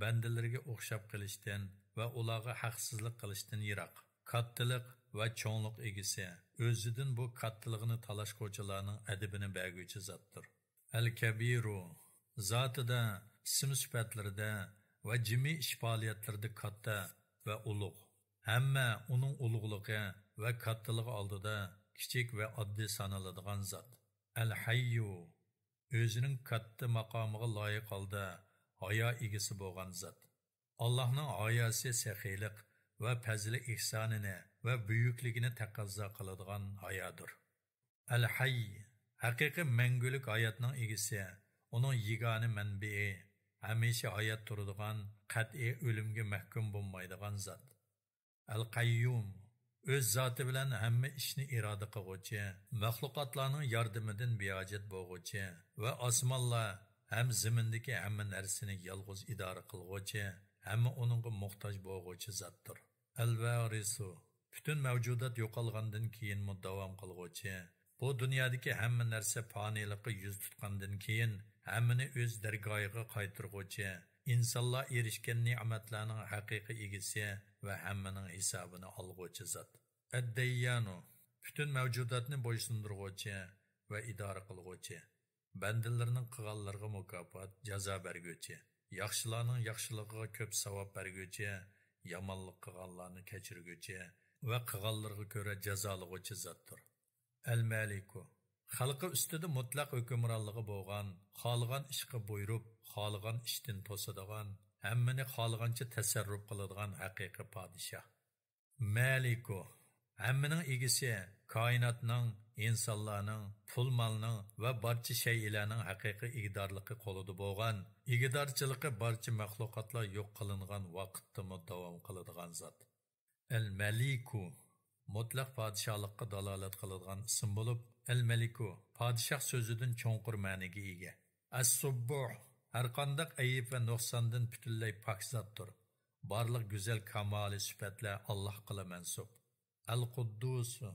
بەندىلىرىگە ئوخشاپ قېلىشتىن ۋە ئۇلارغا ھەقسىزلىق قىلىشتىن يىراق. كاتتىلىق ۋە چوڭلۇق ئىگىسى، ئۆزىدىن بۇ كاتتىلىقنى تالاشقۇچىلارنىڭ ئەدىپىنى بەرگۈچى زاتتۇر. ئەل-كەبىرۇ، زاتىدا، ئىسىم سۈپەتلىرىدە ۋە جىمى ئىش پائالىيەتلىرىدە كاتتا ۋە ئۇلۇغ. ھەممە ئۇنىڭ ئۇلۇغلۇقى ۋە كاتتىلىقى ئالدىدا كىچىك ۋە ئاددىي سانىلىدىغان زات. ئەل-ھەييۇ، ئۆزىنىڭ كاتتا ماقامىغا لايىق ھالدا ھايا ئىگىسى بولغان زات. ئاللاھنىڭ ھاياسى سېخىيلىق ۋە پەزلى ئېھسانىنى ۋە بۈيۈكلۈكىنى تەقەززا قىلىدىغان ھايادۇر. ئەل-ھەي، ھەقىقىي مەڭگۈلۈك ھاياتنىڭ ئىگىسى، ئۇنىڭ يېگانە مەنبىئى، ھەمىشە ھايات تۇرىدىغان، قەتئىي ئۆلۈمگە مەھكۇم بولمايدىغان زات. ئەل-قەييۇم، ئۆز زاتى بىلەن ھەممە ئىشنى ئىرادە قىلغۇچى، مەخلۇقاتلارنىڭ ياردىمىدىن بىھاجەت بولغۇچى ۋە ئاسمانلار ھەم زېمىندىكى ھەممە نەرسىنى يالغۇز ئىدارە قىلغۇچى، ھەممە ئۇنىڭغا موھتاج بولغۇچى زاتتۇر. ئەل-ۋارىسۇ، پۈتۈن مەۋجۇدات يوقالغاندىن كېيىنمۇ داۋام قىلغۇچى، بۇ دۇنيادىكى ھەممە نەرسە پانىيلىققا يۈز تۇتقاندىن كېيىن، ھەممىنى ئۆز دەرگاھىغا قايتۇرغۇچى، ئىنسانلار ئېرىشكەن نېمەتلەرنىڭ ھەقىقىي ئىگىسى ۋە ھەممىنىڭ ھېسابىنى ئالغۇچى زات. ئەد-دەييانۇ، پۈتۈن مەۋجۇداتنى بويسۇندۇرغۇچى ۋە ئىدارە قىلغۇچى، بەندىلىرىنىڭ قىلغانلىرىغا مۇكاپات، جازا بەرگۈچى، ياخشىلارنىڭ ياخشىلىقىغا كۆپ ساۋاب بەرگۈچى، يامانلىق قىلغانلارنى كەچۈرگۈچى ۋە قىلغانلىرىغا كۆرە جازالىغۇچى زاتتۇر. ئەل-مەلىكۇ، خەلقى ئۈستىدە مۇتلەق ھۆكۈمرانلىقى بولغان، خالىغان ئىشقا بۇيرۇپ، خالىغان ئىشتىن توسىدىغان، ھەممىنى خالىغانچە تەسەررۇپ قىلىدىغان ھەقىقىي پادىشاھ. مەلىكۇ، ھەممىنىڭ ئىگىسى، كائىناتنىڭ، ئىنسانلارنىڭ، پۇل-مالنىڭ ۋە بارچە شەيئىلەرنىڭ ھەقىقىي ئىگىدارلىقى قولىدا بولغان، ئىگىدارچىلىقى بارچە مەخلۇقاتلار يوق قىلىنغان ۋاقىتتىمۇ داۋام قىلىدىغان زات. ئەل-مەلىكۇ، مۇتلەق پادىشاھلىققا دالالەت قىلىدىغان ئىسىم بولۇپ، ئەل-مەلىكۇ پادىشاھ سۆزىدىن چوڭقۇر مەنىگە ئىگە. ئەس-سۇببۇھ، ھەرقانداق ئەيىب ۋە نۇقساندىن پۈتۈنلەي پاك زاتتۇر. بارلىق گۈزەل كامالىي سۈپەتلەر ئاللاھقىلا مەنسۇپ. ئەل-قۇددۇسۇ،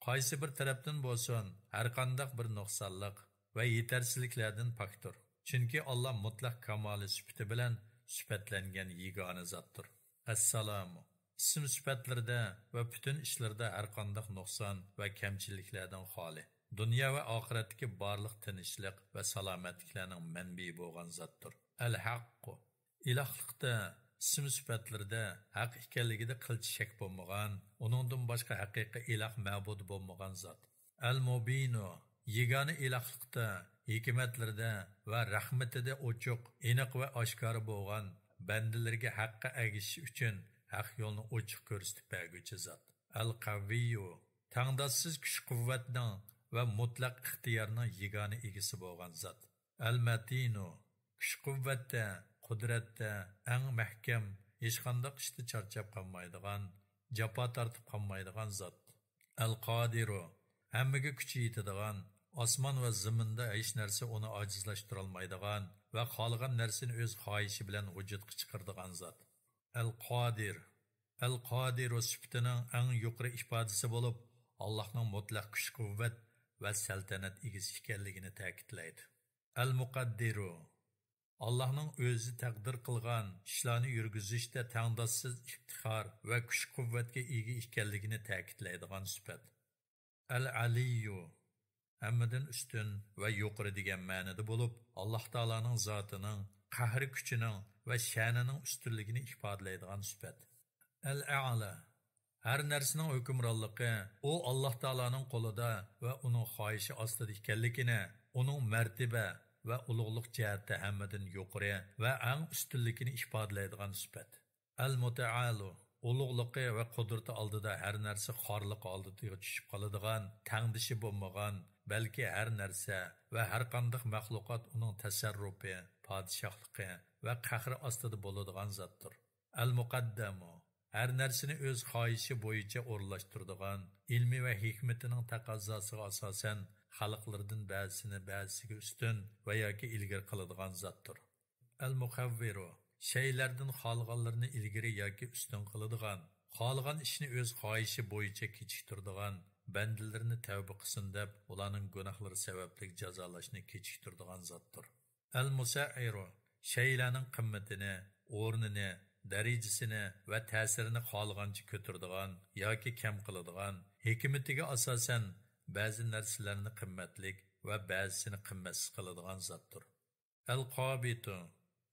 قايسى بىر تەرەپتىن بولسۇن، ھەرقانداق بىر نۇقسانلىق ۋە يېتەرسىزلىكلەردىن پاكتۇر. چۈنكى ئاللا مۇتلەق كامالىي سۈپىتى بىلەن سۈپەتلەنگەن يېگانە زاتتۇر. ئەسسالامۇ، ئىسىم سۈپەتلىرىدە ۋە پۈتۈن ئىشلىرىدا ھەرقانداق نۇقسان ۋە كەمچىلىكلەردىن خالىي، دۇنيا ۋە ئاخىرەتتىكى بارلىق تىنچلىق ۋە سالامەتلىكلەرنىڭ مەنبىيى بولغان زاتتۇر. ئەل-ھەققۇ، ئىلاھلىقتا، ئىسىم سۈپەتلىرىدە ھەق ئىكەنلىكىدە قىلچە شەك بولمىغان، ئۇنىڭدىن باشقا ھەقىقىي ئىلاھ مەبۇدى بولمىغان زات. ئەل-مۇبىنۇ، يېگانە ئىلاھلىقتا، ھېكمەتلىرىدە ۋە رەھمىتىدە ئوچۇق، ئېنىق ۋە ئاشكارا بولغان، بەندىلىرىگە ھەققە ئەگىشىش ئۈچۈن ھەق يولنى ئوچۇق كۆرسىتىپ بەرگۈچى زات. ئەل-قەۋىيۇ، تەڭداشسىز كۈچ-قۇۋۋەتنىڭ ۋە مۇتلەق ئىختىيارنىڭ يېگانە ئىگىسى بولغان زات. ئەل-مەتىنۇ، كۈچ-قۇۋۋەتتە، قۇدرەتتە ئەڭ مەھكەم، ھېچقانداق ئىشتا چارچاپ قالمايدىغان، جاپا تارتىپ قالمايدىغان زات. ئەل-قادىرۇ، ھەممىگە كۈچى يېتىدىغان، ئاسمان ۋە زېمىندا ھېچ نەرسە ئۇنى ئاجىزلاشتۇرالمايدىغان ۋە خالىغان نەرسىنى ئۆز خاھىشى بىلەن ۋۇجۇدقا چىقىرىدىغان زات. ئەل-قادىر، ئەل-قادىرۇ سۈپىتىنىڭ ئەڭ يۇقىرى ئىپادىسى بولۇپ، ئاللاھنىڭ مۇتلەق كۈچ-قۇۋۋەت ۋە سەلتەنەت ئىگىسى ئىكەنلىكىنى تەكىتلەيدۇ. ئەل-مۇقەددىرۇ، ئاللاھنىڭ ئۆزى تەقدىر قىلغان ئىشلارنى يۈرگۈزۈشتە تەڭداشسىز ئىپتىخار ۋە كۈچ-قۇۋۋەتكە ئىگە ئىكەنلىكىنى تەكىتلەيدىغان سۈپەت. ئەل-ئەلىييۇ، ھەممىدىن ئۈستۈن ۋە يۇقىرى دېگەن مەنىدە بولۇپ، ئاللاھ تائالانىڭ زاتىنىڭ، قەھرى كۈچىنىڭ ۋە شەنىنىڭ ئۈستۈنلۈكىنى ئىپادىلەيدىغان سۈپەت. ئەل-ئەئلا، ھەر نەرسىنىڭ ھۆكۈمرانلىقى ئۇ ئاللاھ تائالانىڭ قولىدا ۋە ئۇنىڭ خاھىشى ئاستىدا ئىكەنلىكىنى، ئۇنىڭ مەرتىبە ۋە ئۇلۇغلۇق جەھەتتە ھەممىدىن يۇقىرى ۋە ئەڭ ئۈستۈنلۈكىنى ئىپادىلەيدىغان سۈپەت. ئەل-مۇتەئالۇ، ئۇلۇغلۇقى ۋە قۇدرىتى ئالدىدا ھەر نەرسە خارلىق ھالىتىگە چۈشۈپ قالىدىغان، تەڭدىشى بولمىغان، بەلكى ھەر نەرسە ۋە ھەرقانداق مەخلۇقات ئۇنىڭ تەسەررۇپى، پادىشاھلىقى ۋە قەھرى ئاستىدا بولىدىغان زاتتۇر. ئەل-مۇقەددەمۇ، ھەر نەرسىنى ئۆز خاھىشى بويىچە ئورۇنلاشتۇرىدىغان، ئىلمى ۋە ھېكمىتىنىڭ تەقەززاسىغا ئاساسەن، خەلقلىرىدىن بەزىسىنى بەزىسىگە ئۈستۈن ۋە ياكى ئىلگىرى قىلىدىغان زاتتۇر. ئەل-مۇخەۋۋىرۇ، شەيئىلەردىن خالىغانلىرىنى ئىلگىرى ياكى ئۈستۈن قىلىدىغان، خالىغان ئىشنى ئۆز خاھىشى بويىچە كېچىكتۈرىدىغان، بەندىلىرىنى تەۋبە قىلسۇن دەپ، ئۇلارنىڭ گۇناھلىرى سەۋەبلىك جازالاشنى كېچىكتۈرىدىغان زاتتۇر. ئەل-مۇسەئىرۇ، شەيئىلەرنىڭ قىممىتىنى، ئورنىنى، دەرىجىسىنى ۋە تەسىرىنى خالىغانچە كۆتۈرىدىغان ياكى كەم قىلىدىغان، ھېكمىتىگە ئاساسەن، بەزى نەرسىلەرنى قىممەتلىك ۋە بەزىسىنى قىممەتسىز قىلىدىغان زاتتۇر. ئەل-قابىتۇ،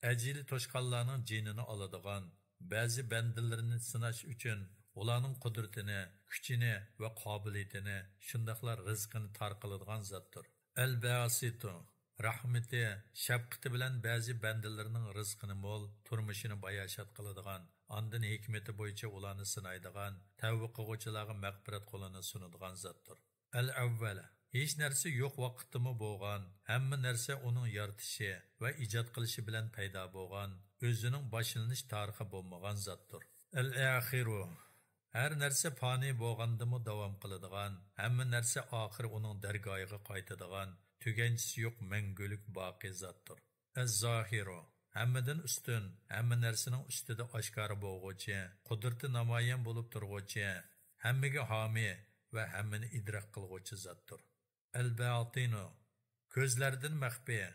ئەجىلى توشقانلارنىڭ جېنىنى ئالىدىغان، بەزى بەندىلىرىنى سىناش ئۈچۈن ئۇلارنىڭ قۇدرىتىنى، كۈچىنى ۋە قابىلىيىتىنى، شۇنداقلا رىزقىنى تار قىلىدىغان زاتتۇر. ئەل-باسىتۇ، رەھمىتى، شەپقىتى بىلەن بەزى بەندىلىرىنىڭ رىزقىنى مول، تۇرمۇشىنى باياشات قىلىدىغان، ئاندىن ھېكمىتى بويىچە ئۇلارنى سىنايدىغان، تەۋبە قىلغۇچىلارغا مەغپىرەت قولىنى سۇنىدىغان زاتتۇر. ئەل-ئەۋۋەل، ھېچ نەرسە يوق ۋاقىتتىمۇ بولغان، ھەممە نەرسە ئۇنىڭ يارىتىشى ۋە ئىجاد قىلىشى بىلەن پەيدا بولغان، ئۆزىنىڭ باشلىنىش تارىخى بولمىغان زاتتۇر. ئەل-ئاخىرۇ، ھەر نەرسە پانىي بولغاندىمۇ داۋام قىلىدىغان، ھەممە نەرسە ئاخىرى ئۇنىڭ دەرگاھىغا قايتىدىغان، تۈگەنچىسى يوق مەڭگۈلۈك باقىي زاتتۇر. ئەز-زاھىرۇ، ھەممىدىن ئۈستۈن، ھەممە نەرسىنىڭ ئۈستىدە ئاشكارا بولغۇچى، قۇدرىتى نامايان بولۇپ تۇرغۇچى، ھەممىگە ھامىي ۋە ھەممىنى ئىدراك قىلغۇچى زاتتۇر. ئەل-باتىنۇ، كۆزلەردىن مەخپىي،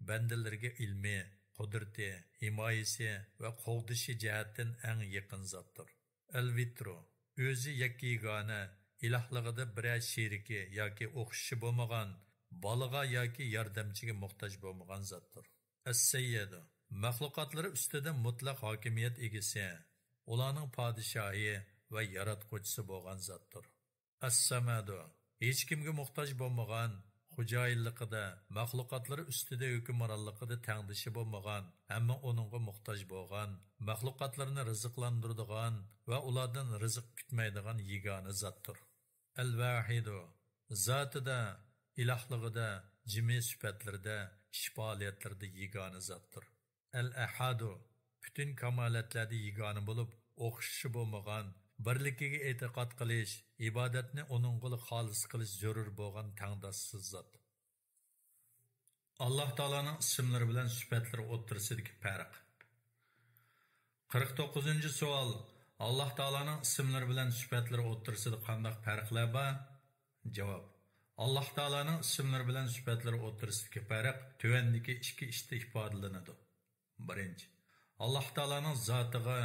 بەندىلىرىگە ئىلمى، قۇدرىتى، ھىمايىسى ۋە قوغدىشى جەھەتتىن ئەڭ يېقىن زاتتۇر. ئەل-ۋىترۇ، ئۆزى يەككە-يېگانە، ئىلاھلىقىدا بىرەر شېرىكى ياكى ئوخشىشى بولمىغان، بالىغا ياكى ياردەمچىگە موھتاج بولمىغان زاتتۇر. ئەس-سەييىدۇ، مەخلۇقاتلىرى ئۈستىدە مۇتلەق ھاكىمىيەت ئىگىسى، ئۇلارنىڭ پادىشاھى ۋە ياراتقۇچىسى بولغان زاتتۇر. ئەس-سەمەدۇ، ھېچكىمگە موھتاج بولمىغان، خوجايىنلىقىدا، مەخلۇقاتلىرى ئۈستىدە ھۆكۈمرانلىقىدا تەڭدىشى بولمىغان، ھەممە ئۇنىڭغا موھتاج بولغان، مەخلۇقاتلىرىنى رىزىقلاندۇرىدىغان ۋە ئۇلاردىن رىزىق كۈتمەيدىغان يېگانە زاتتۇر. ئەل-ۋاھىدۇ، زاتىدا، ئىلاھلىقىدا، جىمى سۈپەتلىرىدە، ئىش پائالىيەتلىرىدە يېگانە زاتتۇر. ئەل-ئەھادۇ، پۈتۈن كامالەتلەردە يېگانە بولۇپ، ئوخشىشى بولمىغان، بىرلىكىگە ئېتىقاد قىلىش، ئىبادەتنى ئۇنىڭغىلا خالىس قىلىش زۆرۈر بولغان تەڭداشسىز زات. ئاللاھ تائالانىڭ ئىسىملىرى بىلەن سۈپەتلىرى ئوتتۇرىسىدىكى پەرق. قىرىق توققۇزىنچى سوئال، ئاللاھ تائالانىڭ ئىسىملىرى بىلەن سۈپەتلىرى ئوتتۇرىسىدا قانداق پەرقلەر بار؟ جاۋاب، ئاللاھ تائالانىڭ ئىسىملىرى بىلەن سۈپەتلىرى ئوتتۇرىسىدىكى پەرق تۆۋەندىكى ئىككى ئىشتا ئىپادىلىنىدۇ. بىرىنچى، ئاللاھ تائالانىڭ زاتىغا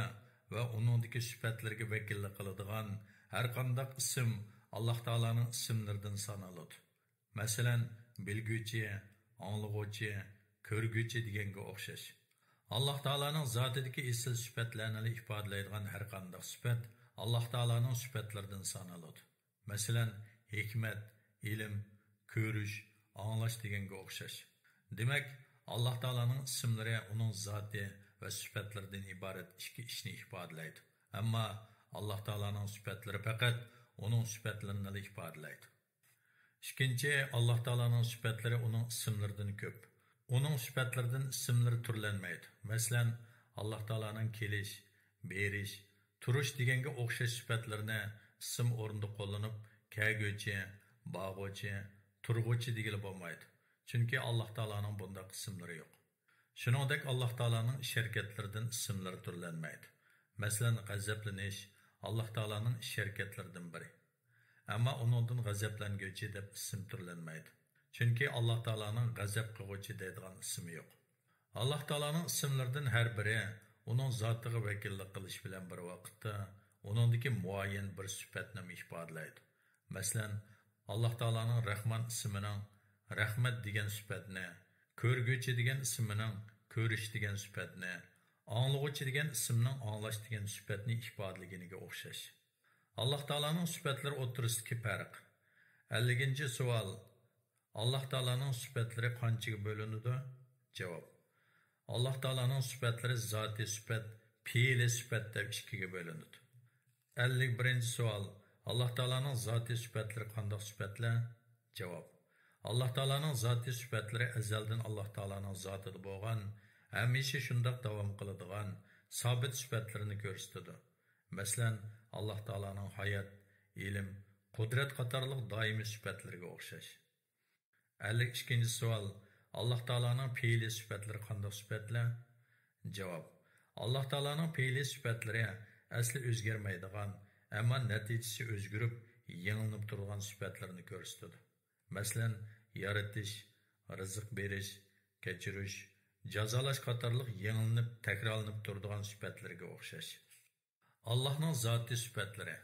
ۋە ئۇنىڭدىكى سۈپەتلىرىگە ۋەكىللىك قىلىدىغان ھەرقانداق ئىسىم ئاللاھ تائالانىڭ ئىسىملىرىدىن سانىلىدۇ. مەسىلەن، بىلگۈچى، ئاڭلىغۇچى، كۆرگۈچى دېگەنگە ئوخشاش. ئاللاھ تائالانىڭ زاتىدىكى ئېسىل سۈپەتلەرنىلا ئىپادىلەيدىغان ھەرقانداق سۈپەت ئاللاھ تائالانىڭ سۈپەتلىرىدىن سانىلىدۇ. مەسىلەن، ھېكمەت، ئىلىم، كۆرۈش، ئاڭلاش دېگەنگە ئوخشاش. دېمەك، ئاللاھ تائالانىڭ ئىسىملىرى ئۇنىڭ زاتى ۋە سۈپەتلىرىدىن ئىبارەت ئىككى ئىشنى ئىپادىلەيدۇ. ئەمما ئاللاھ تائالانىڭ سۈپەتلىرى پەقەت ئۇنىڭ سۈپەتلىرىنىلا ئىپادىلەيدۇ. ئىككىنچى، ئاللاھ تائالانىڭ سۈپەتلىرى ئۇنىڭ ئىسىملىرىدىن كۆپ. ئۇنىڭ سۈپەتلىرىدىن ئىسىملىرى تۈرلەنمەيدۇ. مەسىلەن، ئاللاھ تائالانىڭ كېلىش، بېرىش، تۇرۇش دېگەنگە ئوخشاش سۈپەتلىرىنى ئىسىم ئورنىدا قوللىنىپ، كەلگۈچى، بارغۇچى، تۇرغۇچى دېگىلى بولمايدۇ. چۈنكى ئاللاھ تائالانىڭ بۇنداق ئىسىملىرى يوق. شۇنىڭدەك ئاللاھ تائالانىڭ ئىش ھەرىكەتلىرىدىن ئىسىملىرى تۈرلەنمەيدۇ. مەسىلەن، غەزەپلىنىش ئاللاھ تائالانىڭ ئىش ھەرىكەتلىرىدىن بىرى. ئەمما ئۇنىڭدىن غەزەپلەنگۈچى دەپ ئىسىم تۈرلەنمەيدۇ. چۈنكى ئاللاھ تائالانىڭ غەزەپ قىلغۇچى دەيدىغان ئىسمى يوق. ئاللاھ تائالانىڭ ئىسىملىرىدىن ھەر بىرى ئۇنىڭ زاتىغا ۋەكىللىك قىلىش بىلەن بىر ۋاقىتتا ئۇنىڭدىكى مۇئەييەن بىر سۈپەتنىمۇ ئىپادىلەيدۇ. مەسىلەن، ئاللاھ تائالانىڭ رەھمان ئىسمىنىڭ رەھمەت دېگەن سۈپەتنى، كۆرگۈچى دېگەن ئىسمىنىڭ كۆرۈش دېگەن سۈپەتنى، ئاڭلىغۇچى دېگەن ئىسىمنىڭ ئاڭلاش دېگەن سۈپەتنى ئىپادىلىگىنىگە ئوخشاش. ئاللاھ تائالانىڭ سۈپەتلىرى ئوتتۇرىسىدىكى پەرق. ئەللىكىنچى سوئال. ئاللاھ تائالانىڭ سۈپەتلىرى قانچىگە بۆلۈنىدۇ؟ جاۋاب. ئاللاھ تائالانىڭ سۈپەتلىرى زاتىي سۈپەت، پېئىلىي سۈپەت دەپ ئىككىگە بۆلۈنىدۇ. ئەللىك بىرىنچى سوئال. ئاللاھ تائالانىڭ زاتىي سۈپەتلىرى قانداق سۈپەتلەر؟ جاۋاب. ئاللاھ تائالانىڭ زاتىي سۈپەتلىرى ئەزەلدىن ئاللاھ تائالانىڭ زاتىدا بولغان، ھەمىشە شۇنداق داۋام قىلىدىغان، سابىت سۈپەتلىرىنى كۆرسىتىدۇ. مەسىلەن، ئاللاھ تائالانىڭ ھايات، ئىلىم، قۇدرەت قاتارلىق دائىمىي سۈپەتلىرىگە ئوخشاش. ئەللىك ئىككىنچى سوئال. ئاللاھ تائالانىڭ پېئىلىي سۈپەتلىرى قانداق سۈپەتلەر؟ جاۋاب. ئاللاھ تائالانىڭ پېئىلىي سۈپەتلىرى ئەسلى ئۆزگەرمەيدىغان، ئەمما نەتىجىسى ئۆزگىرىپ، يېڭىلىنىپ تۇرىدىغان سۈپەتلىرىنى كۆرسىتىدۇ. مەسىلەن، يارىتىش، رىزىق بېرىش، كەچۈرۈش، جازالاش قاتارلىق يېڭىلىنىپ، تەكرارلىنىپ تۇرىدىغان سۈپەتلىرىگە ئوخشاش. ئاللاھنىڭ زاتىي سۈپەتلىرى.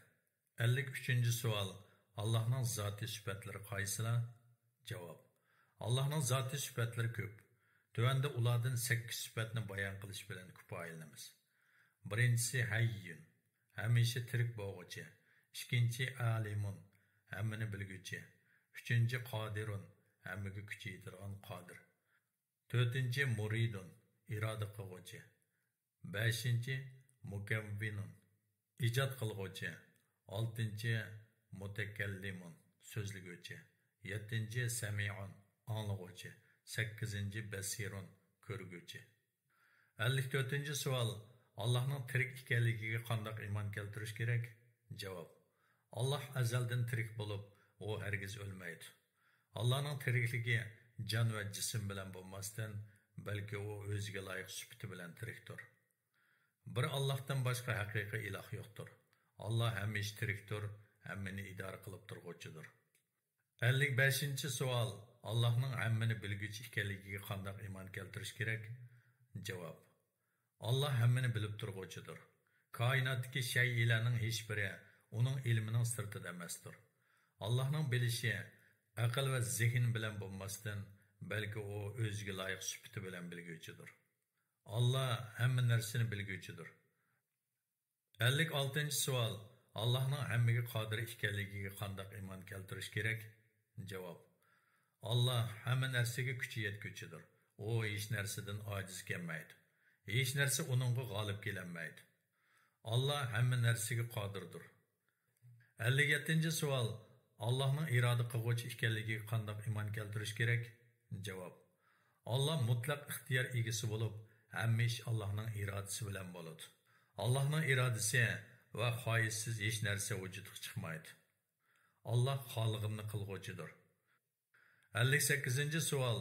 ئەللىك ئۈچىنچى سوئال. ئاللاھنىڭ زاتىي سۈپەتلىرى قايسىلار؟ جاۋاب. ئاللاھنىڭ زاتىي سۈپەتلىرى كۆپ. تۆۋەندە ئۇلاردىن سەككىز سۈپەتنى بايان قىلىش بىلەن كۇپايىلىنىمىز. بىرىنچىسى ھەييۇن، ھەمىشە تىرىك بولغۇچى. ئىككىنچى ئالىمۇن، ھەممىنى بىلگۈچى. ئۈچىنچى قادىرۇن، ھەممىگە كۈچى يېتىدىغان قادىر. تۆتىنچى مۇرىدۇن، ئىرادە قىلغۇچى. بەشىنچى مۇكەۋۋىنۇن، ئىجاد قىلغۇچى. ئالتىنچى مۇتەكەللىمۇن، سۆزلىگۈچى. يەتتىنچى سەمىئۇن، ئاڭلىغۇچى. سەككىزىنچى بەسىرۇن، كۆرگۈچى. ئەللىك تۆتىنچى سوئال، ئاللاھنىڭ تىرىك ئىكەنلىكىگە قانداق ئىمان كەلتۈرۈش كېرەك؟ جاۋاب، ئاللاھ ئەزەلدىن تىرىك بولۇپ، ئۇ ھەرگىز ئۆلمەيدۇ. ئاللاھنىڭ تىرىكلىكى جان ۋە جىسىم بىلەن بولماستىن، بەلكى ئۇ ئۆزىگە لايىق سۈپىتى بىلەن تىرىكتۇر. بىر ئاللاھتىن باشقا ھەقىقىي ئىلاھ يوقتۇر. ئاللاھ ھەمىشە تىرىكتۇر، ھەممىنى ئىدارە قىلىپ تۇرغۇچىدۇر. ئەللىك بەشىنچى سوئال، ئاللاھنىڭ ھەممىنى بىلگۈچى ئىكەنلىكىگە قانداق ئىمان كەلتۈرۈش كېرەك؟ جاۋاب، ئاللاھ ھەممىنى بىلىپ تۇرغۇچىدۇر. كائىناتتىكى شەيئىلەرنىڭ ھېچبىرى ئۇنىڭ ئىلمىنىڭ سىرتىدا ئەمەستۇر. ئاللاھنىڭ بىلىشى ئەقىل ۋە زېھىن بىلەن بولماستىن، بەلكى ئۇ ئۆزىگە لايىق سۈپىتى بىلەن بىلگۈچىدۇر. ئاللاھ ھەممە نەرسىنى بىلگۈچىدۇر. ئەللىك ئالتىنچى سوئال، ئاللاھنىڭ ھەممىگە قادىر ئىكەنلىكىگە قانداق ئىمان كەلتۈرۈش كېرەك؟ جاۋاب، ئاللاھ ھەممە نەرسىگە كۈچى يەتكۈچىدۇر. ئۇ ھېچ نەرسىدىن ئاجىز كەلمەيدۇ. ھېچ نەرسە ئۇنىڭغا غالىب كېلەلمەيدۇ. ئاللاھ ھەممە نەرسىگە قادىردۇر. ئەللىك يەتتىنچى سوئال، ئاللاھنىڭ ئىرادە قىلغۇچى ئىكەنلىكىگە قانداق ئىمان كەلتۈرۈش كېرەك؟ جاۋاب، ئاللاھ مۇتلەق ئىختىيار ئىگىسى بولۇپ، ھەممە ئىش ئاللاھنىڭ ئىرادىسى بىلەن بولىدۇ. ئاللاھنىڭ ئىرادىسى ۋە خاھىشسىز ھېچ نەرسە ۋۇجۇدقا چىقمايدۇ. ئاللاھ خالىغىنىنى قىلغۇچىدۇر. ئەللىك سەككىزىنچى سوئال،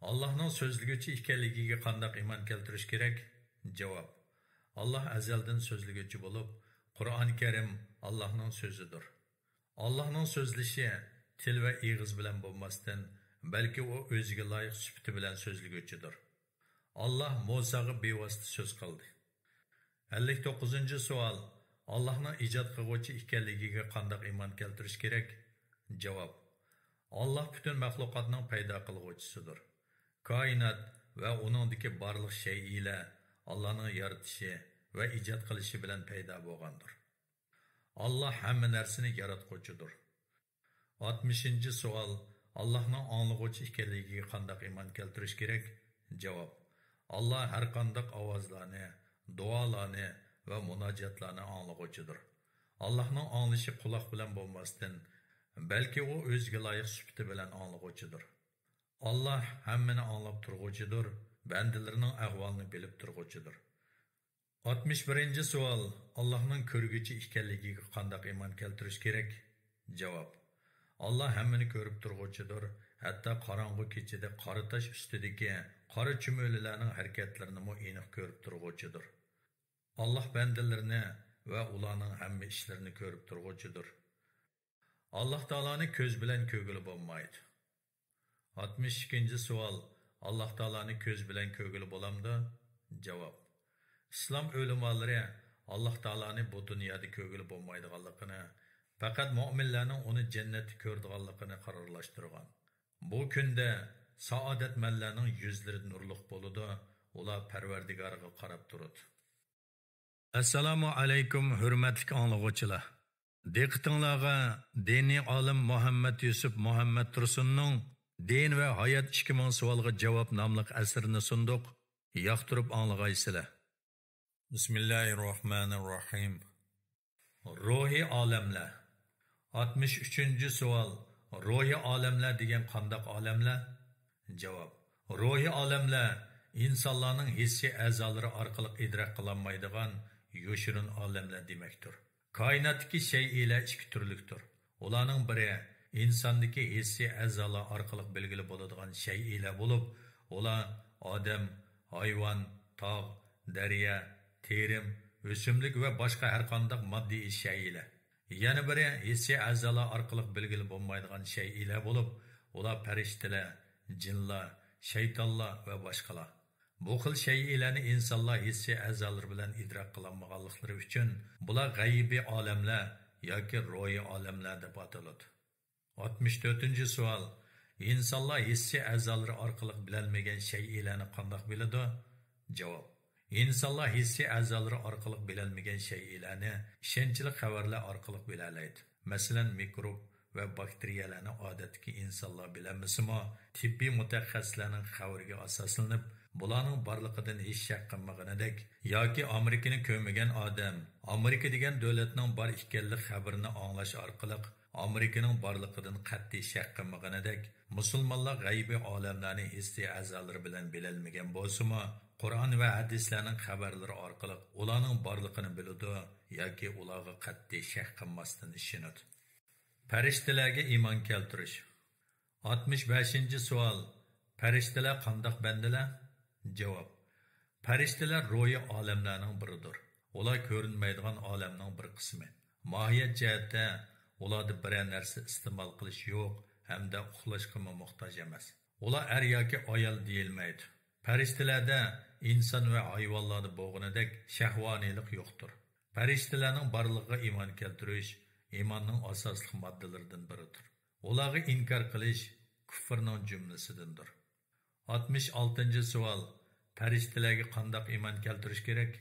ئاللاھنىڭ سۆزلىگۈچى ئىكەنلىكىگە قانداق ئىمان كەلتۈرۈش كېرەك؟ جاۋاب، ئاللاھ ئەزەلدىن سۆزلىگۈچى بولۇپ، قۇرئان كەرىم ئاللاھنىڭ سۆزىدۇر. ئاللاھنىڭ سۆزلىشى تىل ۋە ئېغىز بىلەن بولماستىن، بەلكى ئۇ ئۆزىگە لايىق سۈپىتى بىلەن سۆزلىگۈچىدۇر. ئاللاھ مۇساغا بىۋاسىتە سۆز قىلدى. ئەللىك توققۇزىنچى سوئال، ئاللاھنىڭ ئىجاد قىلغۇچى ئىكەنلىكىگە قانداق ئىمان كەلتۈرۈش كېرەك؟ جاۋاب، ئاللاھ پۈتۈن مەخلۇقاتنىڭ پەيدا قىلغۇچىسىدۇر. كائىنات ۋە ئۇنىڭدىكى بارلىق شەيئىلەر ئاللاھنىڭ يارىتىشى ۋە ئىجاد قىلىشى بىلەن پەيدا بولغاندۇر. ئاللاھ ھەممە نەرسىنى ياراتقۇچىدۇر. ئاتمىشىنچى سوئال، ئاللاھنىڭ ئاڭلىغۇچى ئىكەنلىكىگە قانداق ئىمان كەلتۈرۈش كېرەك؟ جاۋاب، ئاللاھ ھەرقانداق ئاۋازلارنى، دۇئالارنى ۋە مۇناجاتلارنى ئاڭلىغۇچىدۇر. ئاللاھنىڭ ئاڭلىشى قۇلاق بىلەن بولماستىن، بەلكى ئۇ ئۆزىگە لايىق سۈپىتى بىلەن ئاڭلىغۇچىدۇر. ئاللاھ ھەممىنى ئاڭلاپ تۇرغۇچىدۇر، بەندىلىرىنىڭ ئەھۋالىنى بىلىپ تۇرغۇچىدۇر. ئاتمىش بىرىنچى سوئال، ئاللاھنىڭ كۆرگۈچى ئىكەنلىكىگە قانداق ئىمان كەلتۈرۈش كېرەك؟ جاۋاب، ئاللاھ ھەممىنى كۆرۈپ تۇرغۇچىدۇر، ھەتتا قاراڭغۇ كېچىدە قارا تاش ئۈستىدىكى قارا چۈمۈلىلەرنىڭ ھەرىكەتلىرىنىمۇ ئېنىق كۆرۈپ تۇرغۇچىدۇر. ئاللاھ بەندىلىرىنى ۋە ئۇلارنىڭ ھەممە ئىشلىرىنى كۆرۈپ تۇرغۇچىدۇر. ئاللاھ تائالانى كۆز بىلەن كۆرگىلى بولمايدۇ. ئاتمىش ئىككىنچى سوئال، ئاللاھ تائالانى كۆز بىلەن كۆرگىلى بولامدۇ؟ جاۋاب، ئىسلام ئۆلىمالىرى ئاللاھ تائالانى بۇ دۇنيادا كۆرگىلى بولمايدىغانلىقىنى، پەقەت مۆمىنلەرنىڭ ئۇنى جەننەتتە كۆرىدىغانلىقىنى قارارلاشتۇرغان. بۇ كۈندە سائادەتمەنلەرنىڭ يۈزلىرى نۇرلۇق بولىدۇ، ئۇلار پەرۋەردىگارىغا قاراپ تۇرىدۇ. ئەسسالامۇ ئەلەيكۇم، ھۆرمەتلىك ئاڭلىغۇچىلار! دىققىتىڭلارغا دىنىي ئالىم مۇھەممەد يۈسۈپ مۇھەممەد تۇرسۇننىڭ دىن ۋە ھايات ئىككى مىڭ سوئالغا جاۋاب ناملىق ئەسىرىنى سۇندۇق. ياقتۇرۇپ ئاڭلىغايسىلەر. بىسمىللاھىررەھمانىررەھىم. روھىي ئالەملەر. ئاتمىش ئۈچىنچى سوئال، روھىي ئالەملەر دېگەن قانداق ئالەملەر؟ جاۋاب، روھىي ئالەملەر ئىنسانلارنىڭ ھېسسىي ئەزالىرى ئارقىلىق ئىدراك قىلالمايدىغان يوشۇرۇن ئالەملەر دېمەكتۇر. كائىناتتىكى شەيئىلەر ئىككى تۈرلۈكتۇر. ئۇلارنىڭ بىرى ئىنساندىكى ھېسسىي ئەزالار ئارقىلىق بىلگىلى بولىدىغان شەيئىلەر بولۇپ، ئۇلار ئادەم، ھايۋان، تاغ، دەريا، تېرىم، ئۆسۈملۈك ۋە باشقا ھەرقانداق ماددىي شەيئىلەر. يەنە بىرى ھېسسىي ئەزالار ئارقىلىق بىلگىلى بولمايدىغان شەيئىلەر بولۇپ، ئۇلار پەرىشتىلەر، جىنلار، شەيتانلار ۋە باشقىلار. بۇ خىل شەيئىلەرنى ئىنسانلار ھېسسىي ئەزالىرى بىلەن ئىدراك قىلالمىغانلىقلىرى ئۈچۈن، بۇلار غەيبىي ئالەملەر ياكى روھىي ئالەملەر دەپ ئاتىلىدۇ. ئاتمىش تۆتىنچى سوئال، ئىنسانلار ھېسسىي ئەزالىرى ئارقىلىق بىلەلمىگەن شەيئىلەرنى قانداق بىلىدۇ؟ جاۋاب. ئىنسانلار ھېسسىي ئەزالىرى ئارقىلىق بىلەلمىگەن شەيئىلەرنى ئىشەنچلىك خەۋەرلەر ئارقىلىق بىلەلەيدۇ. مەسىلەن، مىكروب ۋە باكتېرىيەلەرنى ئادەتتىكى ئىنسانلار بىلەلمىسىمۇ، تېببىي مۇتەخەسسىسلەرنىڭ خەۋىرىگە ئاساسلىنىپ، بۇلارنىڭ بارلىقىدىن ھېچ شەك قىلمىغىنىدەك ياكى ئامېرىكىنى كۆرمىگەن ئادەم ئامېرىكا دېگەن دۆلەتنىڭ بار ئىكەنلىك خەۋىرىنى ئاڭلاش ئارقىلىق ئامېرىكىنىڭ بارلىقىدىن قەتئىي شەك قىلمىغىنىدەك، مۇسۇلمانلار غەيبىي ئالەملەرنى ھېسسىي ئەزالىرى بىلەن بىلەلمىگەن بولسىمۇ، قۇرئان ۋە ھەدىسلەرنىڭ خەۋەرلىرى ئارقىلىق ئۇلارنىڭ بارلىقىنى بىلىدۇ ياكى ئۇلارغا قەتئىي شەك قىلماستىن ئىشىنىدۇ. پەرىشتىلەرگە ئىمان كەلتۈرۈش. ئاتمىش بەشىنچى سوئال، پەرىشتىلەر قانداق بەندىلەر؟ جاۋاب، پەرىشتىلەر روھىي ئالەملەرنىڭ بىرىدۇر. ئۇلار كۆرۈنمەيدىغان ئالەمنىڭ بىر قىسمى. ماھىيەت جەھەتتە ئۇلاردا بىرەر نەرسە ئىستېمال قىلىش يوق ھەمدە ئۇخلاشقىمۇ موھتاج ئەمەس. ئۇلار ئەر ياكى ئايال دېيىلمەيدۇ. پەرىشتىلەردە ئىنسان ۋە ھايۋانلاردا بولغىنىدەك شەھۋانىيلىق يوقتۇر. پەرىشتىلەرنىڭ بارلىقىغا ئىمان كەلتۈرۈش ئىماننىڭ ئاساسلىق ماددىلىرىدىن بىرىدۇر. ئۇلارغا ئىنكار قىلىش كۇفرنىڭ جۈملىسىدىندۇر. ئاتمىش ئالتىنچى سوئال، پەرىشتىلەرگە قانداق ئىمان كەلتۈرۈش كېرەك؟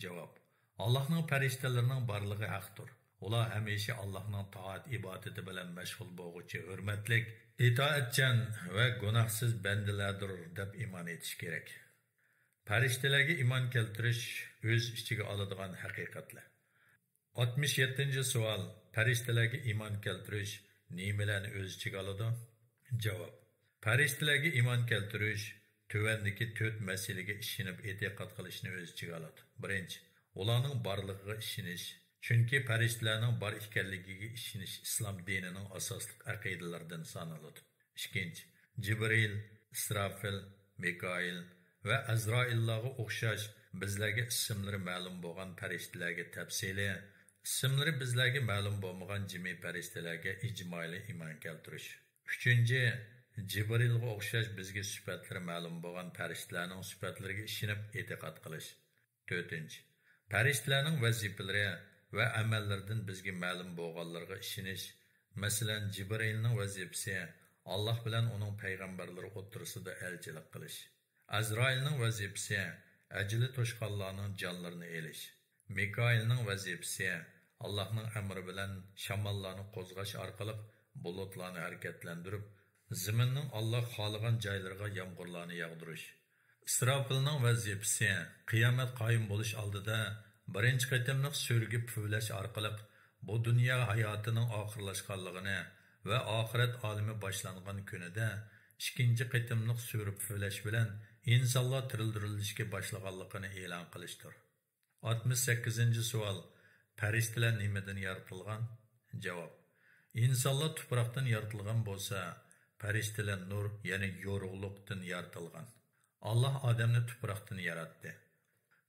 جاۋاب، ئاللاھنىڭ پەرىشتىلىرىنىڭ بارلىقى ھەقتۇر. ئۇلار ھەمىشە ئاللاھنىڭ تائەت ئىبادىتى بىلەن مەشغۇل بولغۇچى ھۆرمەتلىك، ئىتائەتچان ۋە گۇناھسىز بەندىلەردۇر دەپ ئىمان ئېيتىش كېرەك. پەرىشتىلەرگە ئىمان كەلتۈرۈش ئۆز ئىچىگە ئالىدىغان ھەقىقەتلەر. ئاتمىش يەتتىنچى سوئال، پەرىشتىلەرگە ئىمان كەلتۈرۈش نېمىلەرنى ئۆز ئىچىگە ئالىدۇ؟ جاۋاب، پەرىشتىلەرگە ئىمان كەلتۈرۈش تۆۋەندىكى تۆت مەسىلىگە ئىشىنىپ ئېتىقاد قىلىشنى ئۆز ئىچىگە ئالىدۇ. بىرىنچى، ئۇلارنىڭ بارلىقىغا ئىشىنىش. چۈنكى پەرىشتىلەرنىڭ بار ئىكەنلىكىگە ئىشىنىش ئىسلام دىنىنىڭ ئاساسلىق ئەقىدىلىرىدىن سانىلىدۇ. ئىككىنچى، جىبرىل، ئىسرافىل، مىكائىل ۋە ئەزرائىللارغا ئوخشاش بىزلەرگە ئىسىملىرى مەلۇم بولغان پەرىشتىلەرگە تەپسىلىي، ئىسىملىرى بىزلەرگە مەلۇم بولمىغان جىمى پەرىشتىلەرگە ئىجمالىي ئىمان كەلتۈرۈش. ئۈچىنچى، جىبرىلغا ئوخشاش بىزگە سۈپەتلىرى مەلۇم بولغان پەرىشتىلەرنىڭ سۈپەتلىرىگە ئىشىنىپ ئېتىقاد قىلىش. تۆتىنچى، پەرىشتىلەرنىڭ ۋەزىپىلىرى ۋە ئەمەللىرىدىن بىزگە مەلۇم بولغانلىرىغا ئىشىنىش. مەسىلەن، جىبرىئىلنىڭ ۋەزىپىسى ئاللاھ بىلەن ئۇنىڭ پەيغەمبەرلىرى ئوتتۇرىسىدا ئەلچىلىك قىلىش. ئەزرائىلنىڭ ۋەزىپىسى ئەجىلى توشقانلارنىڭ جانلىرىنى ئېلىش. مىكائىلنىڭ ۋەزىپىسى ئاللاھنىڭ ئەمرى بىلەن شاماللارنى قوزغاش ئارقىلىق بۇلۇتلارنى ھەرىكەتلەندۈرۈپ، زېمىننىڭ ئاللاھ خالىغان جايلىرىغا يامغۇرلارنى ياغدۇرۇش. ئىسراپىلنىڭ ۋەزىپىسى قىيامەت قايىم بولۇش ئالدىدا بىرىنچى قېتىملىق سۈرگە پۈۋلەش ئارقىلىق بۇ دۇنيا ھاياتىنىڭ ئاخىرلاشقانلىقىنى ۋە ئاخىرەت ئالىمى باشلانغان كۈنىدە ئىككىنچى قېتىملىق سۈر پۈۋلەش بىلەن ئىنسانلار تىرىلدۈرۈلۈشكە باشلىغانلىقىنى ئېلان قىلىشتۇر. ئاتمىش سەككىزىنچى سوئال، پەرىشتىلەر نېمىدىن يارىتىلغان؟ جاۋاب، ئىنسانلار تۇپراقتىن يارىتىلغان بولسا، پەرىشتىلەر نۇر، يەنى يورۇقلۇقتىن يارىتىلغان. ئاللاھ ئادەمنى تۇپراقتىن ياراتتى.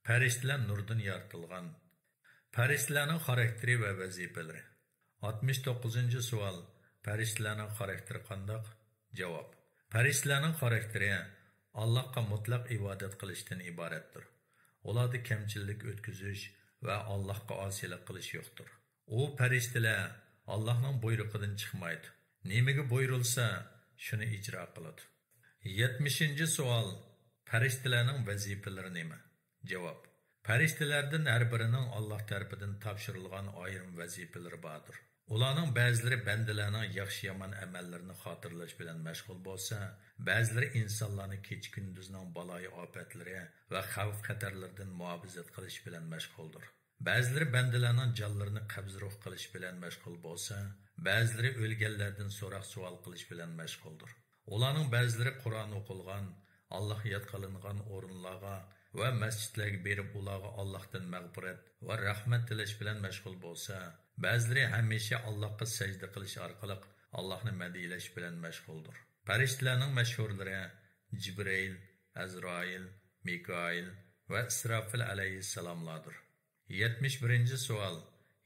پەرىشتىلەر نۇردىن يارىتىلغان. پەرىشتىلەرنىڭ خاراكتېرى ۋە ۋەزىپىلىرى. ئاتمىش توققۇزىنچى سوئال، پەرىشتىلەرنىڭ خاراكتېرى قانداق؟ جاۋاب، پەرىشتىلەرنىڭ خاراكتېرى ئاللاھقا مۇتلەق ئىبادەت قىلىشتىن ئىبارەتتۇر. ئۇلاردا كەمچىللىك ئۆتكۈزۈش ۋە ئاللاھقا ئاسىيلىق قىلىش يوقتۇر. ئۇ پەرىشتىلەر ئاللاھنىڭ بۇيرۇقىدىن چىقمايدۇ. نېمىگە بۇيرۇلسا، شۇنى ئىجرا قىلىدۇ. يەتمىشىنچى سوئال، پەرىشتىلەرنىڭ ۋەزىپىلىرى نېمە؟ جاۋاب، پەرىشتىلەردىن ھەر بىرىنىڭ ئاللاھ تەرىپىدىن تاپشۇرۇلغان ئايرىم ۋەزىپىلىرى باردۇر. ئۇلارنىڭ بەزىلىرى بەندىلەرنىڭ ياخشى-يامان ئەمەللىرىنى خاتىرىلەش بىلەن مەشغۇل بولسا، بەزىلىرى ئىنسانلارنى كېچە-كۈندۈزنىڭ بالايىئاپەتلىرى ۋە خەۋپ-خەتەرلىرىدىن مۇھاپىزەت قىلىش بىلەن مەشغۇلدۇر. بەزىلىرى بەندىلەرنىڭ جانلىرىنى قەبزى روھ قىلىش بىلەن مەشغۇل بولسا، بەزىلىرى ئۆلگەنلەردىن سوراق-سوئال قىلىش بىلەن مەشغۇلدۇر. ئۇلارنىڭ بەزىلىرى قۇرئان ئوقۇلغان، ئاللاھ ياد قىلىنغان ئورۇنلارغا ۋە مەسچىتلەرگە بېرىپ، ئۇلارغا ئاللاھتىن مەغپىرەت ۋە رەھمەت تىلەش بىلەن مەشغۇل بولسا، بەزىلىرى ھەمىشە ئاللاھقا سەجدە قىلىش ئارقىلىق ئاللاھنى مەدھىيلەش بىلەن مەشغۇلدۇر. پەرىشتىلەرنىڭ مەشھۇرلىرى جىبرىئىل، ئەزرائىل، مىكائىل ۋە ئىسراپىل ئەلەيھىسسالاملاردۇر. يەتمىش بىرىنچى سوئال،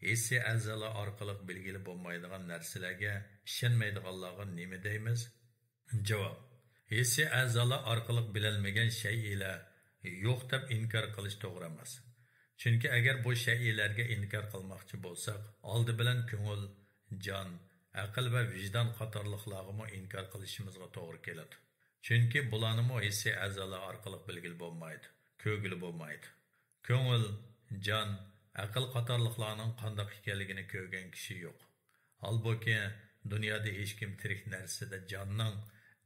ھېسسىي ئەزالار ئارقىلىق بىلگىلى بولمايدىغان نەرسىلەرگە ئىشەنمەيدىغانلارغا نېمە دەيمىز؟ جاۋاب، ھېسسىي ئەزالار ئارقىلىق بىلەلمىگەن شەيئىلەر يوق دەپ ئىنكار قىلىش توغرا ئەمەس. چۈنكى ئەگەر بۇ شەيئىلەرگە ئىنكار قىلماقچى بولساق، ئالدى بىلەن كۆڭۈل، جان، ئەقىل ۋە ۋىجدان قاتارلىقلارغىمۇ ئىنكار قىلىشىمىزغا توغرا كېلىدۇ. چۈنكى بۇلارنىمۇ ھېسسىي ئەزالار ئارقىلىق بىلگىلى بولمايدۇ، كۆرگىلى بولمايدۇ. كۆڭۈل، جان، ئەقىل قاتارلىقلارنىڭ قانداق ئىكەنلىكىنى كۆرگەن كىشى يوق. ھالبۇكى، دۇنيادا ھېچكىم تىرىك نەرسىدە جاننىڭ،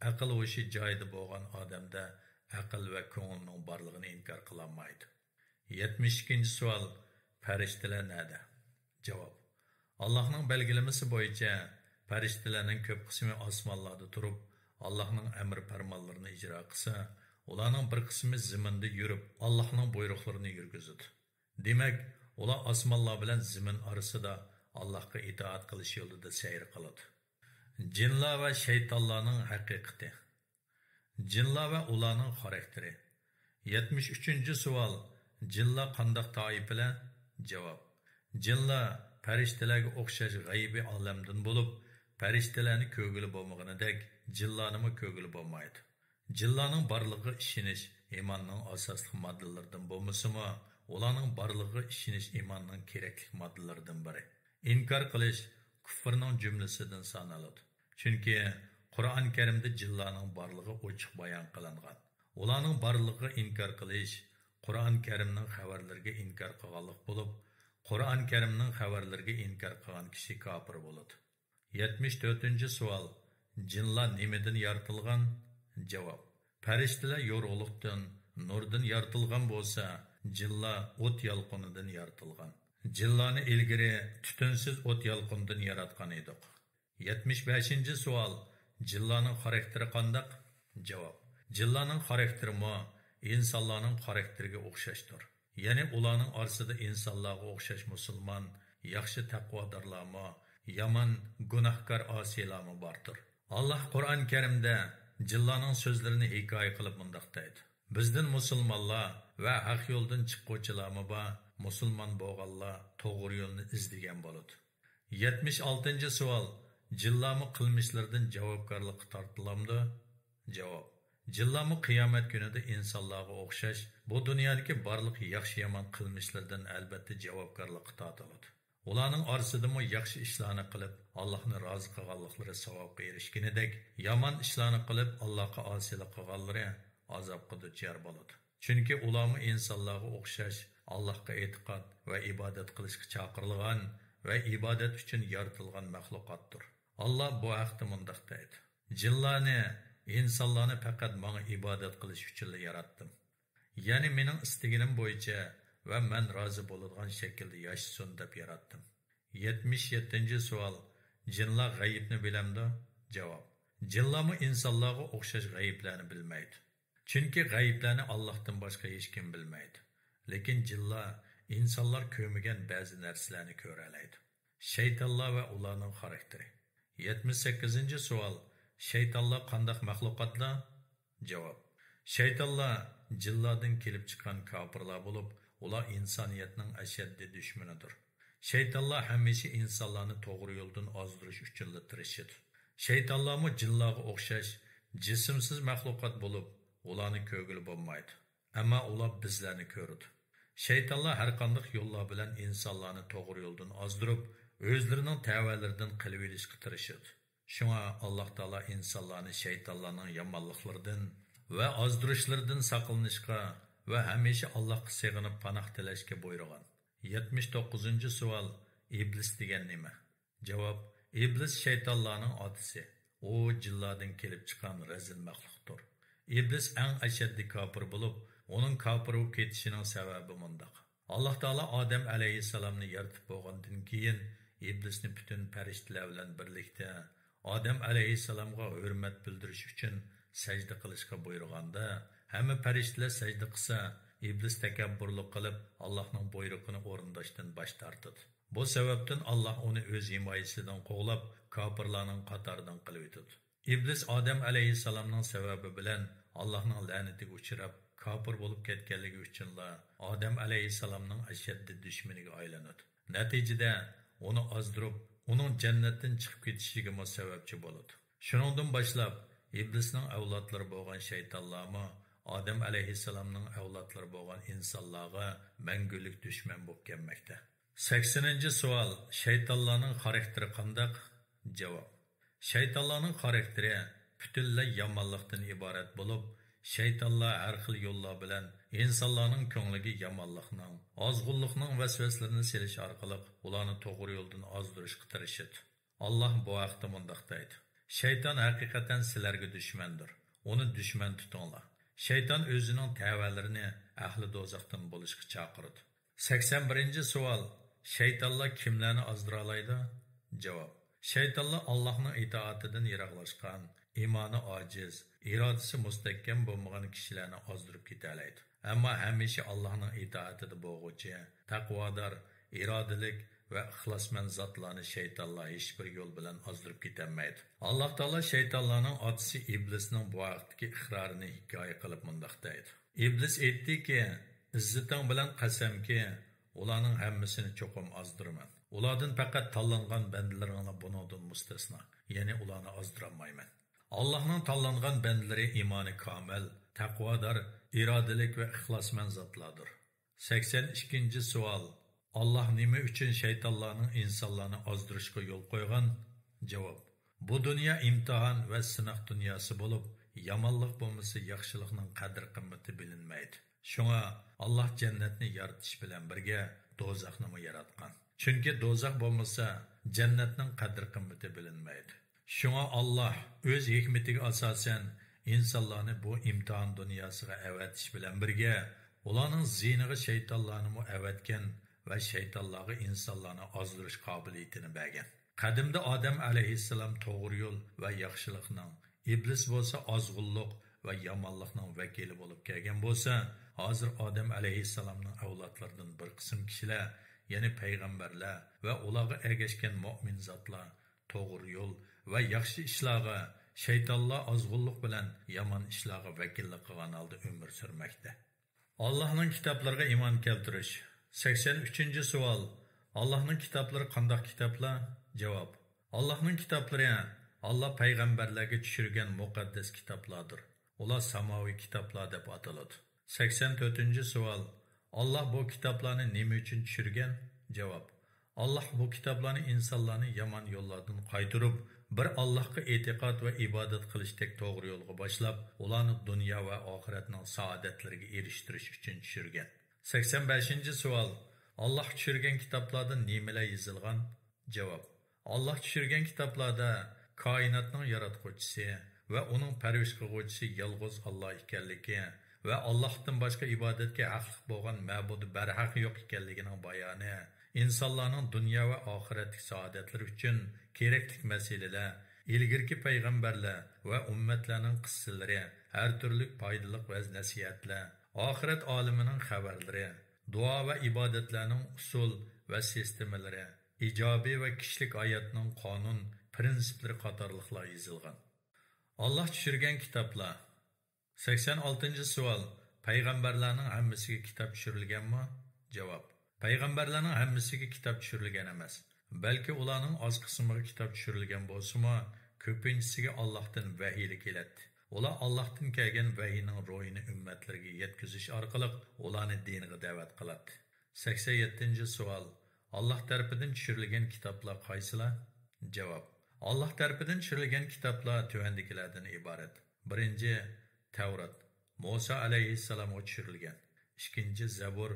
ئەقىل ھوشى جايىدا بولغان ئادەمدە ئەقىل ۋە كۆڭۈلنىڭ بارلىقىنى ئىنكار قىلالمايدۇ. يەتمىش ئىككىنچى سوئال، پەرىشتىلەر نەدە؟ جاۋاب، ئاللاھنىڭ بەلگىلىمىسى بويىچە، پەرىشتىلەرنىڭ كۆپ قىسمى ئاسمانلاردا تۇرۇپ، ئاللاھنىڭ ئەمر پەرمانلىرىنى ئىجرا قىلسا، ئۇلارنىڭ بىر قىسمى زېمىندا يۈرۈپ، ئاللاھنىڭ بۇيرۇقلىرىنى يۈرگۈزىدۇ. دېمەك، ئۇلار ئاسمانلار بىلەن زېمىن ئارىسىدا ئاللاھقا ئىتائەت قىلىش يولىدا سەير قىلىدۇ. جىنلار ۋە شەيتانلارنىڭ ھەقىقىتى. جىنلار ۋە ئۇلارنىڭ خاراكتېرى. يەتمىش ئۈچىنچى سوئال، جىنلار قانداق تائىپىلەر؟ جاۋاب، جىنلار پەرىشتىلەرگە ئوخشاش غەيبىي ئالەمدىن بولۇپ، پەرىشتىلەرنى كۆرگىلى بولمىغىنىدەك، جىنلارنىمۇ كۆرگىلى بولمايدۇ. جىنلارنىڭ بارلىقىغا ئىشىنىش ئىماننىڭ ئاساسلىق ماددىلىرىدىن بولمىسىمۇ، ئۇلارنىڭ بارلىقىغا ئىشىنىش ئىماننىڭ كېرەكلىك ماددىلىرىدىن بىرى. ئىنكار قىلىش كۇفرنىڭ جۈملىسىدىن سانىلىدۇ. چۈنكى قۇرئان كەرىمدە جىنلارنىڭ بارلىقى ئوچۇق بايان قىلىنغان. ئۇلارنىڭ بارلىقىغا ئىنكار قىلىش قۇرئان كەرىمنىڭ خەۋەرلىرىگە ئىنكار قىلغانلىق بولۇپ، قۇرئان كەرىمنىڭ خەۋەرلىرىگە ئىنكار قىلغان كىشى كاپىر بولىدۇ. يەتمىش تۆتىنچى سوئال، جىنلار نېمىدىن يارىتىلغان؟ جاۋاب، پەرىشتىلەر يورۇقلۇقتىن، نۇردىن يارىتىلغان بولسا، جىنلار ئوت يالقۇنىدىن يارىتىلغان. جىنلارنى ئىلگىرى تۈتۈنسىز ئوت يالقۇنىدىن ياراتقان ئىدۇق. يەتمىش بەشىنچى سوئال، جىنلارنىڭ خاراكتېرى قانداق؟ جاۋاب، جىنلارنىڭ خاراكتېرىمۇ ئىنسانلارنىڭ خاراكتېرىگە ئوخشاشتۇر. يەنى ئۇلارنىڭ ئارىسىدا ئىنسانلارغا ئوخشاش مۇسۇلمان، ياخشى تەقۋادارلارمۇ، يامان، گۇناھكار ئاسىيلارمۇ باردۇر. ئاللاھ قۇرئان كەرىمدە جىنلارنىڭ سۆزلىرىنى ھېكايە قىلىپ مۇنداق دەيدۇ: بىزدىن مۇسۇلمانلار ۋە ھەق يولدىن چىققۇچىلارمۇ بار، مۇسۇلمان بولغانلار توغرا يولنى ئىزدىگەن بولىدۇ. يەتمىش ئالتىنچى سوئال، جىنلارمۇ قىلمىشلىرىدىن جاۋابكارلىققا تارتىلامدۇ؟ جاۋاب، جىنلارمۇ قىيامەت كۈنىدە ئىنسانلارغا ئوخشاش بۇ دۇنيادىكى بارلىق ياخشى-يامان قىلمىشلىرىدىن ئەلۋەتتە جاۋابكارلىققا تارتىلىدۇ. ئۇلارنىڭ ئارىسىدىمۇ ياخشى ئىشلارنى قىلىپ، ئاللاھنى رازى قىلغانلىقلىرى ساۋابقا ئېرىشكىنىدەك، يامان ئىشلارنى قىلىپ، ئاللاھقا ئاسىيلىق قىلغانلىرى ئازابقا دۇچار بولىدۇ. چۈنكى ئۇلارمۇ ئىنسانلارغا ئوخشاش ئاللاھقا ئېتىقاد ۋە ئىبادەت قىلىشقا چاقىرىلغان ۋە ئىبادەت ئۈچۈن يارىتىلغان مەخلۇقاتتۇر. ئاللاھ بۇ ھەقتە مۇنداق دەيدۇ: جىنلارنى، ئىنسانلارنى پەقەت ماڭا ئىبادەت قىلىش ئۈچۈنلا ياراتتىم. يەنى مېنىڭ ئىستىگىنىم بويىچە ۋە مەن رازى بولىدىغان شەكىلدە ياشىسۇن دەپ ياراتتىم. يەتمىش يەتتىنچى سوئال، جىنلار غەيىبنى بىلەمدۇ؟ جاۋاب، جىنلارمۇ ئىنسانلارغا ئوخشاش غەيىبلەرنى بىلمەيدۇ. چۈنكى غەيىبلەرنى ئاللاھتىن باشقا ھېچكىم بىلمەيدۇ. لېكىن جىنلار ئىنسانلار كۆرمىگەن بەزى نەرسىلەرنى كۆرەلەيدۇ. شەيتانلار ۋە ئۇلارنىڭ خاراكتېرى. يەتمىش سەككىزىنچى سوئال، شەيتانلار قانداق مەخلۇقاتلار؟ جاۋاب، شەيتانلار جىنلاردىن كېلىپ چىققان كاپىرلار بولۇپ، ئۇلار ئىنسانىيەتنىڭ ئەشەددىي دۈشمىنىدۇر. شەيتانلار ھەمىشە ئىنسانلارنى توغرا يولدىن ئازدۇرۇش ئۈچۈنلا تىرىشىدۇ. شەيتانلارمۇ جىنلارغا ئوخشاش جىسىمسىز مەخلۇقات بولۇپ، ئۇلارنى كۆرگىلى بولمايدۇ. ئەمما ئۇلار بىزلەرنى كۆرىدۇ. شەيتانلار ھەرقانداق يوللار بىلەن ئىنسانلارنى توغرا يولدىن ئازدۇرۇپ، ئۆزلىرىنىڭ تەۋەلىرىدىن قىلىۋېلىشقا تىرىشىدۇ. شۇڭا ئاللاھ تائالا ئىنسانلارنى شەيتانلارنىڭ يامانلىقلىرىدىن ۋە ئازدۇرۇشلىرىدىن ساقلىنىشقا ۋە ھەمىشە ئاللاھقا سېغىنىپ پاناھ تىلەشكە بۇيرۇغان. يەتمىش توققۇزىنچى سوئال، ئىبلىس دېگەن نېمە؟ جاۋاب، ئىبلىس شەيتانلارنىڭ ئاتىسى. ئۇ جىنلاردىن كېلىپ چىققان رەزىل مەخلۇقتۇر. ئىبلىس ئەڭ ئەشەددىي كاپىر بولۇپ، ئۇنىڭ كاپىر بولۇپ كېتىشىنىڭ سەۋەبى مۇنداق. ئاللاھ تائالا ئادەم ئەلەيھىسسالامنى يارىتىپ بولغاندىن كېيىن، ئىبلىسنى پۈتۈن پەرىشتىلەر بىلەن بىرلىكتە ئادەم ئەلەيھىسسالامغا ھۆرمەت بىلدۈرۈش ئۈچۈن سەجدە قىلىشقا بۇيرۇغاندا، ھەممە پەرىشتىلەر سەجدە قىلسا، ئىبلىس تەكەببۇرلۇق قىلىپ، ئاللاھنىڭ بۇيرۇقىنى ئورۇنداشتىن باش تارتىدۇ. بۇ سەۋەبتىن ئاللاھ ئۇنى ئۆز ھىمايىسىدىن قوغلاپ، كاپىرلارنىڭ قاتارىدىن قىلىۋېتىدۇ. ئىبلىس ئادەم ئەلەيھىسسالامنىڭ سەۋەبى بىلەن ئاللاھنىڭ لەنىتىگە ئۇچراپ، كاپىر بولۇپ كەتكەنلىكى ئۈچۈنلا ئادەم ئەلەيھىسسالامنىڭ ئەشەددىي دۈشمىنىگە ئايلىنىدۇ. نەتىجىدە ئۇنى ئازدۇرۇپ، ئۇنىڭ جەننەتتىن چىقىپ كېتىشىگىمۇ سەۋەبچى بولىدۇ. شۇنىڭدىن باشلاپ، ئىبلىسنىڭ ئەۋلادلىرى بولغان شەيتانلارمۇ ئادەم ئەلەيھىسسالامنىڭ ئەۋلادلىرى بولغان ئىنسانلارغا مەڭگۈلۈك دۈشمەن بولۇپ كەلمەكتە. سەكسىنىنچى سوئال، شەيتانلارنىڭ خاراكتېرى قانداق؟ جاۋاب. شەيتانلارنىڭ خاراكتېرى پۈتۈنلەي يامانلىقتىن ئىبارەت بولۇپ، شەيتانلار ھەر خىل يوللار بىلەن ئىنسانلارنىڭ كۆڭلىگە يامانلىقنىڭ، ئازغۇنلۇقنىڭ ۋەسۋەسىلىرىنى سېلىش ئارقىلىق ئۇلارنى توغرا يولدىن ئازدۇرۇشقا تىرىشىدۇ. ئاللاھ بۇ ھەقتە مۇنداق دەيدۇ: شەيتان ھەقىقەتەن سىلەرگە دۈشمەندۇر. ئۇنى دۈشمەن تۇتۇڭلار. شەيتان ئۆزىنىڭ تەۋەلىرىنى ئەھلى دوزاختىن بولۇشقا چاقىرىدۇ. سەكسەن بىرىنچى سوئال: شەيتانلار كىملەرنى ئازدۇرالايدۇ؟ جاۋاب: شەيتانلار ئاللاھنىڭ ئىتائىتىدىن يىراقلاشقان، ئىمانى ئاجىز، ئىرادىسى مۇستەھكەم بولمىغان كىشىلەرنى ئازدۇرۇپ كېتەلەيدۇ. ئەمما ھەمىشە ئاللاھنىڭ ئىتائىتىدە بولغۇچى، تەقۋادار، ئىرادىلىك ۋە ئىخلاسمەن زاتلارنى شەيتانلار ھېچبىر يول بىلەن ئازدۇرۇپ كېتەلمەيدۇ. ئاللاھ تائالا شەيتانلارنىڭ ئاتىسى ئىبلىسنىڭ بۇ ھەقتىكى ئىقرارىنى ھېكايە قىلىپ مۇنداق دەيدۇ: ئىبلىس ئېيتتىكى، ئىززىتىڭ بىلەن قەسەمكى، ئۇلارنىڭ ھەممىسىنى چوقۇم ئازدۇرىمەن. ئۇلاردىن پەقەت تاللانغان بەندىلىرىڭلا بۇنىڭدىن مۇستەسنا، يەنى ئۇلارنى ئازدۇرالمايمەن. ئاللاھنىڭ تاللانغان بەندىلىرى ئىمانى كامىل، تەقۋادار، ئىرادىلىك ۋە ئىخلاسمەن زاتلاردۇر. سەكسەن ئىككىنچى سوئال: ئاللاھ نېمە ئۈچۈن شەيتانلارنىڭ ئىنسانلارنى ئازدۇرۇشقا يول قويغان؟ جاۋاب: بۇ دۇنيا ئىمتىھان ۋە سىناق دۇنياسى بولۇپ، يامانلىق بولمىسا ياخشىلىقنىڭ قەدىر-قىممىتى بىلىنمەيدۇ. شۇڭا ئاللاھ جەننەتنى يارىتىش بىلەن بىرگە دوزاخنىمۇ ياراتقان. چۈنكى دوزاخ بولمىسا جەننەتنىڭ قەدىر-قىممىتى بىلىنمەيدۇ. شۇڭا ئاللاھ ئۆز ھېكمىتىگە ئاساسەن ئىنسانلارنى بۇ ئىمتىھان دۇنياسىغا ئەۋەتىش بىلەن بىرگە، ئۇلارنىڭ زىيىنىغا شەيتانلارنىمۇ ئەۋەتكەن ۋە شەيتانلارغا ئىنسانلارنى ئازدۇرۇش قابىلىيىتىنى بەرگەن. قەدىمدە ئادەم ئەلەيھىسسالام توغرا يول ۋە ياخشىلىقنىڭ، ئىبلىس بولسا ئازغۇنلۇق ۋە يامانلىقنىڭ ۋەكىلى بولۇپ كەلگەن بولسا، ھازىر ئادەم ئەلەيھىسسالامنىڭ ئەۋلادلىرىدىن بىر قىسىم كىشىلەر، يەنى پەيغەمبەرلەر ۋە ئۇلارغا ئەگەشكەن مۆمىن زاتلار توغرا يول ۋە ياخشى ئىشلارغا، شەيتانلار ئازغۇنلۇق بىلەن يامان ئىشلارغا ۋەكىللىك قىلغان ھالدا ئۆمۈر سۈرمەكتە. ئاللاھنىڭ كىتابلىرىغا ئىمان كەلتۈرۈش. سەكسەن ئۈچىنچى سوئال: ئاللاھنىڭ كىتابلىرى قانداق كىتابلار؟ جاۋاب: ئاللاھنىڭ كىتابلىرى ئاللاھ پەيغەمبەرلەرگە چۈشۈرگەن مۇقەددەس كىتابلاردۇر. ئۇلار ساماۋىي كىتابلار دەپ ئاتىلىدۇ. سەكسەن تۆتىنچى سوئال: ئاللاھ بۇ كىتابلارنى نېمە ئۈچۈن چۈشۈرگەن؟ جاۋاب: ئاللاھ بۇ كىتابلارنى ئىنسانلارنى يامان يوللاردىن قايتۇرۇپ، بىر ئاللاھقا ئېتىقاد ۋە ئىبادەت قىلىشتەك توغرا يولغا باشلاپ، ئۇلارنى دۇنيا ۋە ئاخىرەتنىڭ سائادەتلىرىگە ئېرىشتۈرۈش ئۈچۈن چۈشۈرگەن. سەكسەن بەشىنچى سوئال: ئاللاھ چۈشۈرگەن كىتابلاردا نېمىلەر يېزىلغان؟ جاۋاب: ئاللاھ چۈشۈرگەن كىتابلاردا كائىناتنىڭ ياراتقۇچىسى ۋە ئۇنىڭ پەرۋىش قىلغۇچىسى يالغۇز ئاللاھ ئىكەنلىكى ۋە ئاللاھتىن باشقا ئىبادەتكە ھەقلىق بولغان مەبۇدى بەرھەق يوق ئىكەنلىكىنىڭ بايانى، ئىنسانلارنىڭ دۇنيا ۋە ئاخىرەتلىك سائادەتلىرى ئۈچۈن كېرەكلىك مەسىلىلەر، ئىلگىرىكى پەيغەمبەرلەر ۋە ئۈممەتلەرنىڭ قىسسىلىرى، ھەر تۈرلۈك پايدىلىق ۋەز-نەسىھەتلەر، ئاخىرەت ئالىمىنىڭ خەۋەرلىرى، دۇئا ۋە ئىبادەتلەرنىڭ ئۇسۇل ۋە سىستېمىلىرى، ئىجابىي ۋە كىشىلىك ھاياتنىڭ قانۇن، پىرىنسىپلىرى قاتارلىقلار يېزىلغان. ئاللاھ چۈشۈرگەن كىتابلار. سەكسەن ئالتىنچى سوئال: پەيغەمبەرلەرنىڭ ھەممىسىگە كىتاب چۈشۈرۈلگەنمۇ؟ جاۋاب: پەيغەمبەرلەرنىڭ ھەممىسىگە كىتاب چۈشۈرۈلگەن ئەمەس. بەلكى ئۇلارنىڭ ئاز قىسمىغا كىتاب چۈشۈرۈلگەن بولسىمۇ، كۆپىنچىسىگە ئاللاھتىن ۋەھىيلا كېلەتتى. ئۇلار ئاللاھتىن كەلگەن ۋەھىينىڭ روھىنى ئۈممەتلىرىگە يەتكۈزۈش ئارقىلىق ئۇلارنى دىنغا دەۋەت قىلاتتى. سەكسەن يەتتىنچى سوئال: ئاللاھ تەرىپىدىن چۈشۈرۈلگەن كىتابلار قايسىلار؟ جاۋاب: ئاللاھ تەرىپىدىن چۈشۈرۈلگەن كىتابلار تۆۋەندىكىلەردىن ئىبارەت. بىرىنچى، تەۋرات، مۇسا ئەلەيھىسسالامغا چۈشۈرۈلگەن. ئىككىنچى، زەبۇر،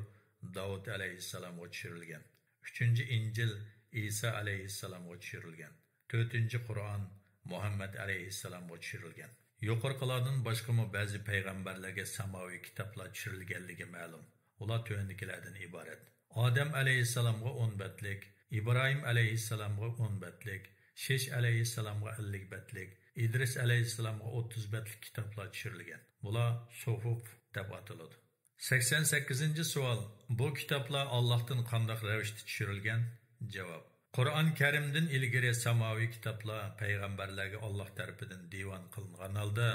داۋۇت ئەلەيھىسسالامغا چۈشۈرۈلگەن. ئۈچىنچى، ئىنجىل، ئىسا ئەلەيھىسسالامغا چۈشۈرۈلگەن. تۆتىنچى، قۇرئان، مۇھەممەد ئەلەيھىسسالامغا چۈشۈرۈلگەن. يۇقىرىقىلاردىن باشقىمۇ بەزى پەيغەمبەرلەرگە ساماۋىي كىتابلار چۈشۈرۈلگەنلىكى مەلۇم. ئۇلار تۆۋەندىكىلەردىن ئىبارەت: ئادەم ئەلەيھىسسالامغا ئون بەتلىك، ئىبراھىم ئەلەيھىسسالامغا ئون بەتلىك، شىش ئەلەيھىسسالامغا ئەللىك بەتلىك، ئىدرىس ئەلەيھىسسالامغا ئوتتۇز بەتلىك كىتابلار چۈشۈرۈلگەن. بۇلار سۇھۇف دەپ ئاتىلىدۇ. سەكسەن سەككىزىنچى سوئال: بۇ كىتابلار ئاللاھتىن قانداق رەۋىشتە چۈشۈرۈلگەن؟ جاۋاب: قۇرئان كەرىمدىن ئىلگىرى ساماۋىي كىتابلار پەيغەمبەرلەرگە ئاللاھ تەرىپىدىن دىۋان قىلىنغان ھالدا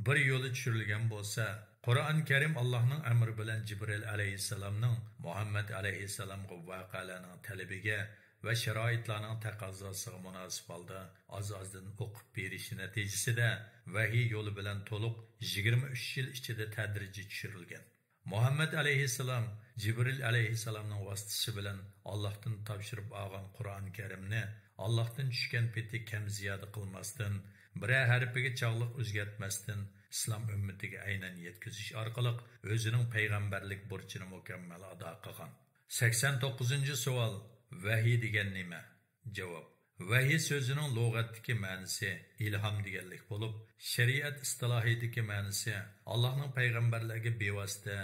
بىر يولى چۈشۈرۈلگەن بولسا، قۇرئان كەرىم ئاللاھنىڭ ئەمرى بىلەن جىبرىئىل ئەلەيھىسسالامنىڭ مۇھەممەد ئەلەيھىسسالامغا ۋەقەلەرنىڭ تەلىپىگە ۋە شارائىتلارنىڭ تەقەززاسىغا مۇناسىپ ھالدا ئاز-ئازدىن ئوقۇپ بېرىشى نەتىجىسىدە، ۋەھىي يولى بىلەن تولۇق يىگىرمە ئۈچ يىل ئىچىدە تەدرىجىي چۈشۈرۈلگەن. مۇھەممەد ئەلەيھىسسالام جىبرىل ئەلەيھىسسالامنىڭ ۋاسىتىسى بىلەن ئاللاھتىن تاپشۇرۇپ ئالغان قۇرئان كەرىمنى ئاللاھتىن چۈشكەن پېتى كەم زىيادە قىلماستىن، بىرەر ھەرپىگە چاغلىق ئۆزگەرتمەستىن، ئىسلام ئۈممىتىگە ئەينەن يەتكۈزۈش ئارقىلىق ئۆزىنىڭ پەيغەمبەرلىك بۇرچىنى مۇكەممەل ئادا قىلغان. سەكسەن توققۇزىنچى سوئال، ۋەھىي دېگەن نېمە؟ جاۋاب، ۋەھىي سۆزىنىڭ لۇغەتتىكى مەنىسى ئىلھام دېگەنلىك بولۇپ، شەرىئەت ئىستىلاھىدىكى مەنىسى ئاللاھنىڭ پەيغەمبەرلەرگە بىۋاسىتە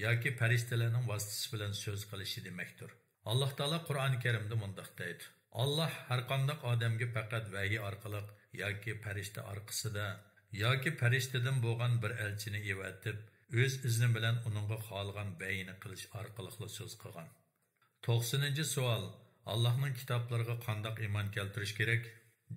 ياكى پەرىشتىلەرنىڭ ۋاسىتىسى بىلەن سۆز قىلىشى دېمەكتۇر. ئاللاھ تائالا قۇرئان كەرىمدە مۇنداق دەيدۇ: «ئاللاھ ھەرقانداق ئادەمگە پەقەت ۋەھىي ئارقىلىق ياكى پەرىشتە ئارقىسىدا ياكى پەرىشتىدىن بولغان بىر ئەلچىنى ئەۋەتىپ، ئۆز ئىزنى بىلەن ئۇنىڭغا خالىغان ۋەھىينى قىلىش ئارقىلىقلا سۆز قىلغان.» توقسىنىنچى سوئال، ئاللاھنىڭ كىتابلىرىغا قانداق ئىمان كەلتۈرۈش كېرەك؟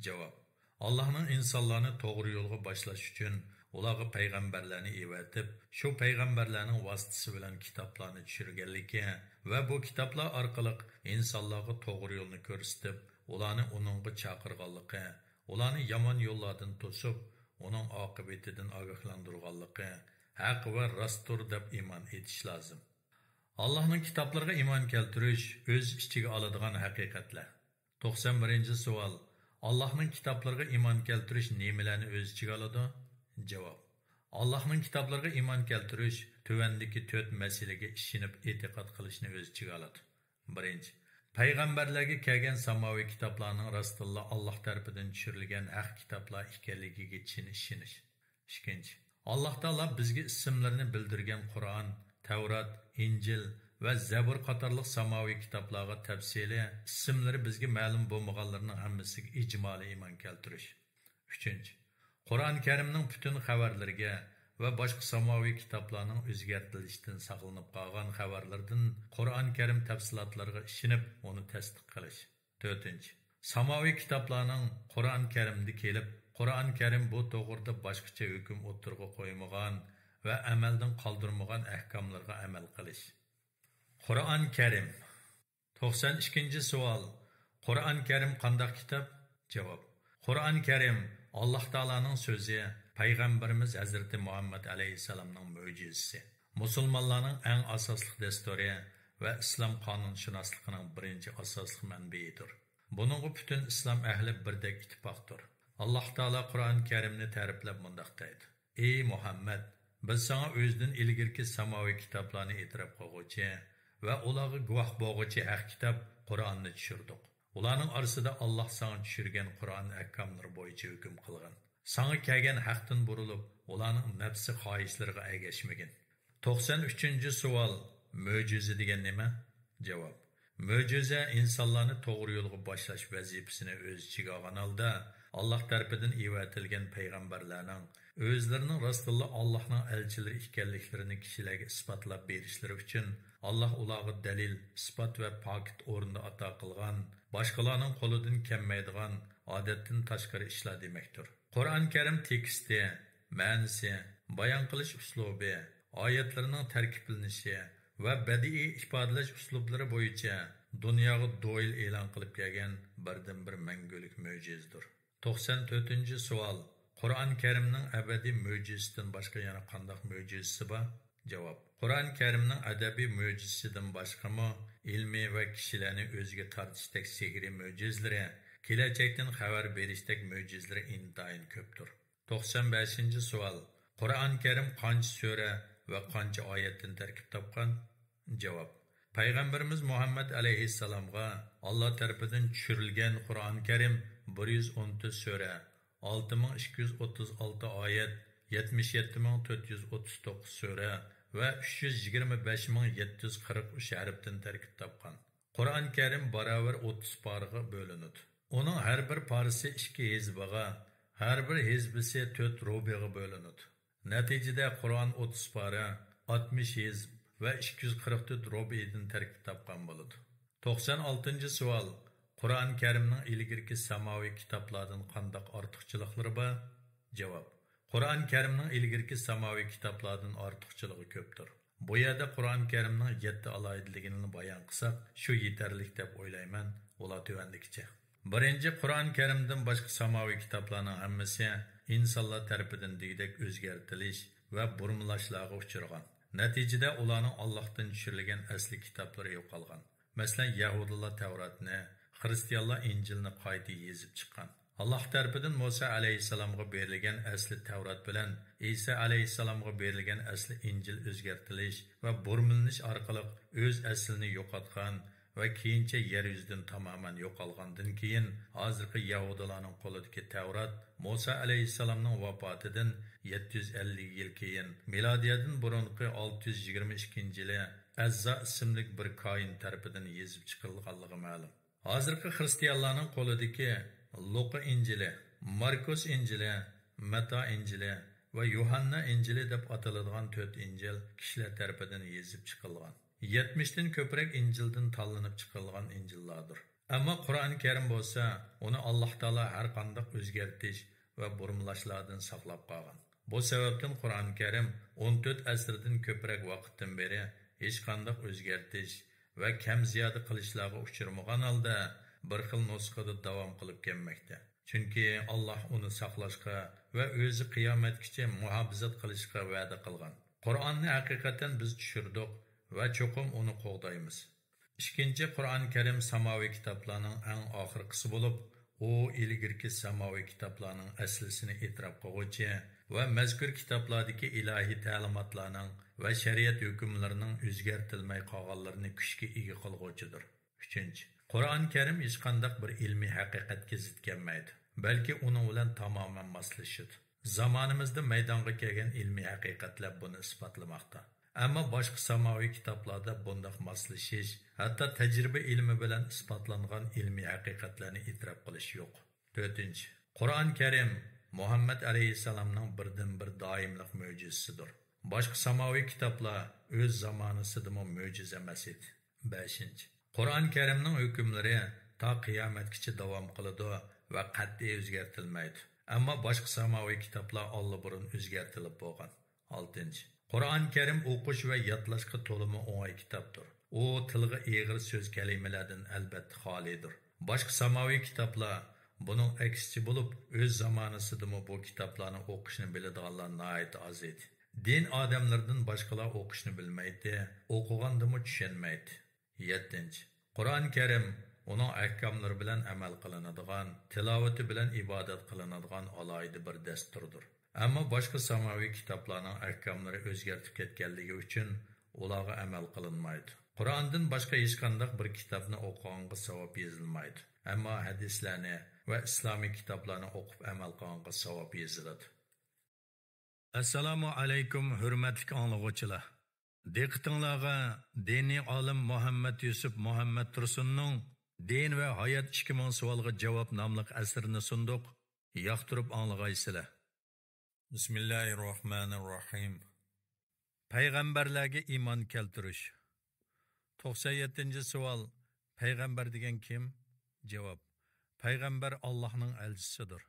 جاۋاب، ئاللاھنىڭ ئىنسانلارنى توغرا يولغا باشلاش ئۈچۈن ئۇلارغا پەيغەمبەرلەرنى ئەۋەتىپ، شۇ پەيغەمبەرلەرنىڭ ۋاسىتىسى بىلەن كىتابلارنى چۈشۈرگەنلىكى ۋە بۇ كىتابلار ئارقىلىق ئىنسانلارغا توغرا يولنى كۆرسىتىپ، ئۇلارنى ئۇنىڭغا چاقىرغانلىقى، ئۇلارنى يامان يوللاردىن توسۇپ، ئۇنىڭ ئاقىۋىتىدىن ئاگاھلاندۇرغانلىقى ھەق ۋە راستتۇر دەپ ئىمان ئېيتىش لازىم. ئاللاھنىڭ كىتابلىرىغا ئىمان كەلتۈرۈش ئۆز ئىچىگە ئالىدىغان ھەقىقەتلەر. توقسان بىرىنچى سوئال، ئاللاھنىڭ كىتابلىرىغا ئىمان كەلتۈرۈش نېمىلەرنى ئۆز ئىچىگە ئالىدۇ؟ جاۋاب، ئاللاھنىڭ كىتابلىرىغا ئىمان كەلتۈرۈش تۆۋەندىكى تۆت مەسىلىگە ئىشىنىپ ئېتىقاد قىلىشنى ئۆز ئىچىگە ئالىدۇ. بىرىنچى، پەيغەمبەرلەرگە كەلگەن ساماۋىي كىتابلارنىڭ راستتىنلا ئاللاھ تەرىپىدىن چۈشۈرۈلگەن ھەق كىتابلار ئىكەنلىكىگە چىن ئىشىنىش. ئىككىنچى، ئاللاھ تائالا بىزگە ئىسىملىرىنى بىلدۈرگەن قۇرئان، تەۋرات، ئىنجىل ۋە زەبۇر قاتارلىق ساماۋىي كىتابلارغا تەپسىلىي، ئىسىملىرى بىزگە مەلۇم بولمىغانلىرىنىڭ ھەممىسىگە ئىجمالىي ئىمان كەلتۈرۈش. ئۈچىنچى، قۇرئان كەرىمنىڭ پۈتۈن خەۋەرلىرىگە ۋە باشقا ساماۋىي كىتابلارنىڭ ئۆزگەرتىلىشتىن ساقلىنىپ قالغان خەۋەرلىرىدىن قۇرئان كەرىم تەپسىلاتلىرىغا ئىشىنىپ، ئۇنى تەستىق قىلىش. تۆتىنچى، ساماۋىي كىتابلارنىڭ قۇرئان كەرىمدە كېلىپ، قۇرئان كەرىم بۇ توغرىدا باشقىچە ھۆكۈم ئوتتۇرىغا قويمىغان ۋە ئەمەلدىن قالدۇرمىغان ئەھكاملىرىغا ئەمەل قىلىش. قۇرئان كەرىم. توقسان ئىككىنچى سوئال، قۇرئان كەرىم قانداق كىتاب؟ جاۋاب، قۇرئان كەرىم ئاللاھ تائالانىڭ سۆزى، پەيغەمبىرىمىز ھەزرىتى مۇھەممەد ئەلەيھىسسالامنىڭ مۆجىزىسى، مۇسۇلمانلارنىڭ ئەڭ ئاساسلىق دەستۇرى ۋە ئىسلام قانۇنشۇناسلىقىنىڭ بىرىنچى ئاساسلىق مەنبىيىدۇر. بۇنىڭغا پۈتۈن ئىسلام ئەھلى بىردەك ئىتتىپاقتۇر. ئاللاھ تائالا قۇرئان كەرىمنى تەرىپلەپ مۇنداق دەيدۇ: «ئەي مۇھەممەد، بىز ساڭا ئۆزىدىن ئىلگىرىكى ساماۋىي كىتابلارنى ئېتىراپ قىلغۇچى ۋە ئۇلارغا گۇۋاھ بولغۇچى ھەق كىتاب قۇرئاننى چۈشۈردۇق. ئۇلارنىڭ ئارىسىدا ئاللاھ ساڭا چۈشۈرگەن قۇرئان ئەھكاملىرى بويىچە ھۆكۈم قىلغىن. ساڭا كەلگەن ھەقتىن بۇرۇلۇپ، ئۇلارنىڭ نەپسى خاھىشلىرىغا ئەگەشمىگىن.» توقسان ئۈچىنچى سوئال، مۆجىزە دېگەن نېمە؟ جاۋاب، مۆجىزە ئىنسانلارنى توغرا يولغا باشلاش ۋەزىپىسىنى ئۆز ئىچىگە ئالغان ھالدا، ئاللاھ تەرىپىدىن ئەۋەتىلگەن پەيغەمبەرلەرنىڭ ئۆزلىرىنىڭ راستتىنلا ئاللاھنىڭ ئەلچىلىرى ئىكەنلىكلىرىنى كىشىلەرگە ئىسپاتلاپ بېرىشلىرى ئۈچۈن، ئاللاھ ئۇلارغا دەلىل، ئىسپات ۋە پاكىت ئورنىدا ئاتا قىلغان، باشقىلارنىڭ قولىدىن كەلمەيدىغان، ئادەتتىن تاشقىرى ئىشلار دېمەكتۇر. قۇرئان كەرىم تېكىستى، مەنىسى، بايان قىلىش ئۇسلۇبى، ئايەتلىرىنىڭ تەركىبلىنىشى ۋە بەدىئىي ئىپادىلەش ئۇسلۇبلىرى بويىچە دۇنياغا دويل ئېلان قىلىپ كەلگەن بىردىنبىر مەڭگۈلۈك مۆجىزىدۇر. توقسان تۆتىنچى سوئال، قۇرئان كەرىمنىڭ ئەبەدىي مۆجىزىسىدىن باشقا يەنە قانداق مۆجىزىسى بار؟ جاۋاب، قۇرئان كەرىمنىڭ ئەبەدىي مۆجىزىسىدىن باشقىمۇ ئىلمىي ۋە كىشىلەرنى ئۆزىگە تارتىشتەك سېھرىي مۆجىزىلىرى، كېلەچەكتىن خەۋەر بېرىشتەك مۆجىزىلىرى ئىنتايىن كۆپتۇر. توقسان بەشىنچى سوئال، قۇرئان كەرىم قانچە سۈرە ۋە قانچە ئايەتتىن تەركىب تاپقان؟ جاۋاب، پەيغەمبىرىمىز مۇھەممەد ئەلەيھىسسالامغا ئاللا تەرىپىدىن چۈشۈرۈلگەن قۇرئان كەرىم بىر يۈز ئون تۆت سۈرە، ئالتە مىڭ ئىككى يۈز ئوتتۇز ئالتە ئايەت، يەتمىش يەتتە مىڭ تۆت يۈز ئوتتۇز توققۇز سۈرە ۋە ئۈچ يۈز يىگىرمە بەش مىڭ يەتتە يۈز قىرىق ئۈچ ھەرپتىن تەركىب تاپقان. قۇرئان كەرىم باراۋەر ئوتتۇز پارىغا بۆلۈنىدۇ. ئۇنىڭ ھەر بىر پارىسى ئىككى ھىزبىغا، ھەر بىر ھىزبىسى تۆت رۇبىغا بۆلۈنىدۇ. نەتىجىدە قۇرئان ئوتتۇز پارە، ئاتمىش ھىزب ۋە ئىككى يۈز قىرىق تۆت رۇبىدىن تەركىب تاپقان بولىدۇ. توقسان ئالتىنچى سوئال، قۇرئان كەرىمنىڭ ئىلگىرىكى ساماۋىي كىتابلاردىن قانداق ئارتۇقچىلىقلىرى بار؟ جاۋاب، قۇرئان كەرىمنىڭ ئىلگىرىكى ساماۋىي كىتابلاردىن ئارتۇقچىلىقى كۆپتۇر. بۇ يەردە قۇرئان كەرىمنىڭ يەتتە ئالاھىدىلىكىنى بايان قىلساق، شۇ يېتەرلىك دەپ ئويلايمەن، ئۇلار تۆۋەندىكىچە. بىرىنچى، قۇرئان كەرىمدىن باشقا ساماۋىي كىتابلارنىڭ ھەممىسى ئىنسانلار تەرىپىدىن دېگۈدەك ئۆزگەرتىلىش ۋە بۇرمىلاشلارغا ئۇچرىغان. نەتىجىدە ئۇلارنىڭ ئاللاھتىن چۈشۈرۈلگەن ئەسلى كىتابلىرى يوقالغان. مەسىلەن، يەھۇدىيلار تەۋراتنى، خىرىستىيانلار ئىنجىلنى قايتا يېزىپ چىققان. ئاللاھ تەرىپىدىن مۇسا ئەلەيھىسسالامغا بېرىلگەن ئەسلى تەۋرات بىلەن ئىسا ئەلەيھىسسالامغا بېرىلگەن ئەسلى ئىنجىل ئۆزگەرتىلىش ۋە بۇرمىلىنىش ئارقىلىق ئۆز ئەسلىنى يوقاتقان ۋە كېيىنچە يەر يۈزىدىن تامامەن يوقالغاندىن كېيىن، ھازىرقى يەھۇدىيلارنىڭ قولىدىكى تەۋرات مۇسا ئەلەيھىسسالامنىڭ ۋاپاتىدىن يەتتە يۈز ئەللىك يىل كېيىن، مىلادىيەدىن بۇرۇنقى ئالتە يۈز يىگىرمە ئىككىنچى يىلى ئەززا ئىسىملىك بىر كاھىن تەرىپىدىن يېزىپ چىقىلغانلىقى مەلۇم. ھازىرقى خىرىستىيانلارنىڭ قولىدىكى لۇقا ئىنجىلى، ماركوس ئىنجىلى، مەتا ئىنجىلى ۋە يۇھەننا ئىنجىلى دەپ ئاتىلىدىغان تۆت ئىنجىل كىشىلەر تەرىپىدىن يېزىپ چىقىلغان. يەتمىشتىن كۆپرەك ئىنجىلدىن تاللىنىپ چىقىلغان ئىنجىللاردۇر. ئەمما قۇرئان كەرىم بولسا، ئۇنى ئاللاھ تائالا ھەر قانداق ئۆزگەرتىش ۋە بۇرمىلاشلاردىن ساقلاپ قالغان. بۇ سەۋەبتىن قۇرئان كەرىم ئون تۆت ئەسىردىن كۆپرەك ۋاقىتتىن بېرى ھېچقانداق ئۆزگەرتىش ۋە كەم زىيادە قىلىشلارغا ئۇچرىمىغان ھالدا بىر خىل نۇسخىدا داۋام قىلىپ كەلمەكتە. چۈنكى ئاللاھ ئۇنى ساقلاشقا ۋە ئۆزى قىيامەتكىچە مۇھاپىزەت قىلىشقا ۋەدە قىلغان. قۇرئاننى ھەقىقەتەن بىز چۈشۈردۇق ۋە چوقۇم ئۇنى قوغدايمىز. ئىككىنچى، قۇرئان كەرىم ساماۋىي كىتابلارنىڭ ئەڭ ئاخىرقىسى بولۇپ، ئۇ ئىلگىرىكى ساماۋىي كىتابلارنىڭ ئەسلىسىنى ئېتىراپ قىلغۇچى ۋە مەزكۇر كىتابلاردىكى ئىلاھىي تەلىماتلارنىڭ ۋە شەرىئەت ھۆكۈملىرىنىڭ ئۆزگەرتىلمەي قالغانلىرىنى كۈچكە ئىگە قىلغۇچىدۇر. ئۈچىنچى، قۇرئان كەرىم ھېچقانداق بىر ئىلمىي ھەقىقەتكە زىت كەلمەيدۇ، بەلكى ئۇنىڭ بىلەن تامامەن ماسلىشىدۇ. زامانىمىزدا مەيدانغا كەلگەن ئىلمىي ھەقىقەتلەر بۇنى ئىسپاتلىماقتا. ئەمما باشقا ساماۋىي كىتابلاردا بۇنداق ماسلىشىش، ھەتتا تەجرىبە ئىلمى بىلەن ئىسپاتلانغان ئىلمىي ھەقىقەتلەرنى ئېتىراپ قىلىش يوق. تۆتىنچى، قۇرئان كەرىم مۇھەممەد ئەلەيھىسسالامنىڭ بىردىنبىر دائىملىق مۆجىزىسىدۇر. باشقا ساماۋىي كىتابلار ئۆز زامانىسىدىمۇ مۆجىزە ئەمەس ئىدى. بەشىنچى، قۇرئان كەرىمنىڭ ھۆكۈملىرى تا قىيامەتكىچە داۋام قىلىدۇ ۋە قەتئىي ئۆزگەرتىلمەيدۇ. ئەمما باشقا ساماۋىي كىتابلار ئاللىبۇرۇن ئۆزگەرتىلىپ بولغان. ئالتىنچى، قۇرئان كەرىم ئوقۇش ۋە يادلاشقا تولىمۇ ئوڭاي كىتابتۇر. ئۇ تىلغا ئېغىر سۆز كەلىمىلەردىن ئەلۋەتتە خالىيدۇر. باشقا ساماۋىي كىتابلار بۇنىڭ ئەكسىچە بولۇپ، ئۆز زامانىسىدىمۇ بۇ كىتابلارنى ئوقۇشنى بىلىدىغانلار ناھايىتى ئاز ئىدى. دىن ئادەملىرىدىن باشقىلار ئوقۇشنى بىلمەيتتى، ئوقۇغاندىمۇ چۈشەنمەيتتى. يەتتىنچى، قۇرئان كەرىم ئۇنىڭ ئەھكاملىرى بىلەن ئەمەل قىلىنىدىغان، تىلاۋىتى بىلەن ئىبادەت قىلىنىدىغان ئالاھىدە بىر دەستۇردۇر. ئەمما باشقا ساماۋىي كىتابلارنىڭ ئەھكاملىرى ئۆزگەرتىپ كەتكەنلىكى ئۈچۈن ئۇلارغا ئەمەل قىلىنمايدۇ. قۇرئاندىن باشقا ھېچقانداق بىر كىتابنى ئوقۇغانغا ساۋاب يېزىلمايدۇ. ئەمما ھەدىسلەرنى ۋە ئىسلامىي كىتابلارنى ئوقۇپ ئەمەل قىلغانغا ساۋاب يېزىلىدۇ. ئەسسالامۇ ئەلەيكۇم، ھۆرمەتلىك ئاڭلىغۇچىلار! دىققىتىڭلارغا دىنىي ئالىم مۇھەممەد يۈسۈپ مۇھەممەد تۇرسۇننىڭ دىن ۋە ھايات ئىككى مىڭ سوئالغا جاۋاب ناملىق ئەسىرىنى سۇندۇق. ياقتۇرۇپ ئاڭلىغايسىلەر. بىسمىللاھىررەھمانىررەھىم. پەيغەمبەرلەرگە ئىمان كەلتۈرۈش. توقسان يەتتىنچى سوئال، پەيغەمبەر دېگەن كىم؟ جاۋاب، پەيغەمبەر ئاللاھنىڭ ئەلچىسىدۇر.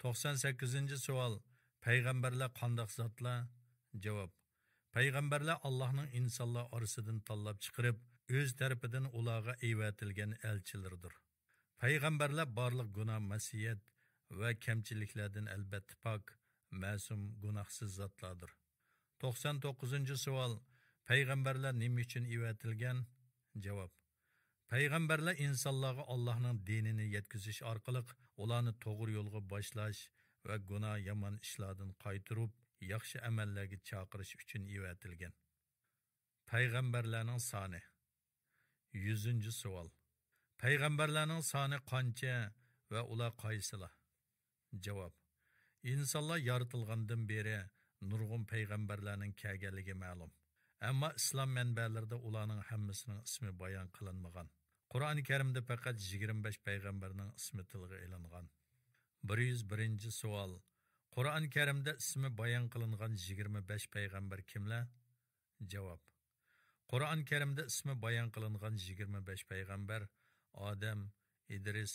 توقسان سەككىزىنچى سوئال، پەيغەمبەرلەر قانداق زاتلار؟ جاۋاب، پەيغەمبەرلەر ئاللاھنىڭ ئىنسانلار ئارىسىدىن تاللاپ چىقىرىپ، ئۆز تەرىپىدىن ئۇلارغا ئەۋەتىلگەن ئەلچىلىرىدۇر. پەيغەمبەرلەر بارلىق گۇناھ، مەسىيەت ۋە كەمچىلىكلەردىن ئەلۋەتتە پاك، مەسۇم، گۇناھسىز زاتلاردۇر. توقسان توققۇزىنچى سوئال، پەيغەمبەرلەر نېمە ئۈچۈن ئەۋەتىلگەن؟ جاۋاب، پەيغەمبەرلەر ئىنسانلارغا ئاللاھنىڭ دىنىنى يەتكۈزۈش ئارقىلىق ئۇلارنى توغرا يولغا باشلاش ۋە گۇناھ، يامان ئىشلاردىن قايتۇرۇپ، ياخشى ئەمەللەرگە چاقىرىش ئۈچۈن ئەۋەتىلگەن. پەيغەمبەرلەرنىڭ سانى. يۈزىنچى سوئال. پەيغەمبەرلەرنىڭ سانى قانچە ۋە ئۇلار قايسىلار؟ جاۋاب. ئىنسانلار يارىتىلغاندىن بېرى نۇرغۇن پەيغەمبەرلەرنىڭ كەلگەنلىكى مەلۇم. ئەمما ئىسلام مەنبەلىرىدە ئۇلارنىڭ ھەممىسىنىڭ ئىسمى بايان قىلىنمىغان. قۇرئان كەرىمدە پەقەت يىگىرمە بەش پەيغەمبەرنىڭ ئىسمى تىلغا ئېلىنغان. بىر يۈز بىرىنچى سوئال. قۇرئان كەرىمدە ئىسمى بايان قىلىنغان يىگىرمە بەش پەيغەمبەر كىملەر؟ جاۋاب. قۇرئان كەرىمدە ئىسمى بايان قىلىنغان يىگىرمە بەش پەيغەمبەر ئادەم، ئىدرىس،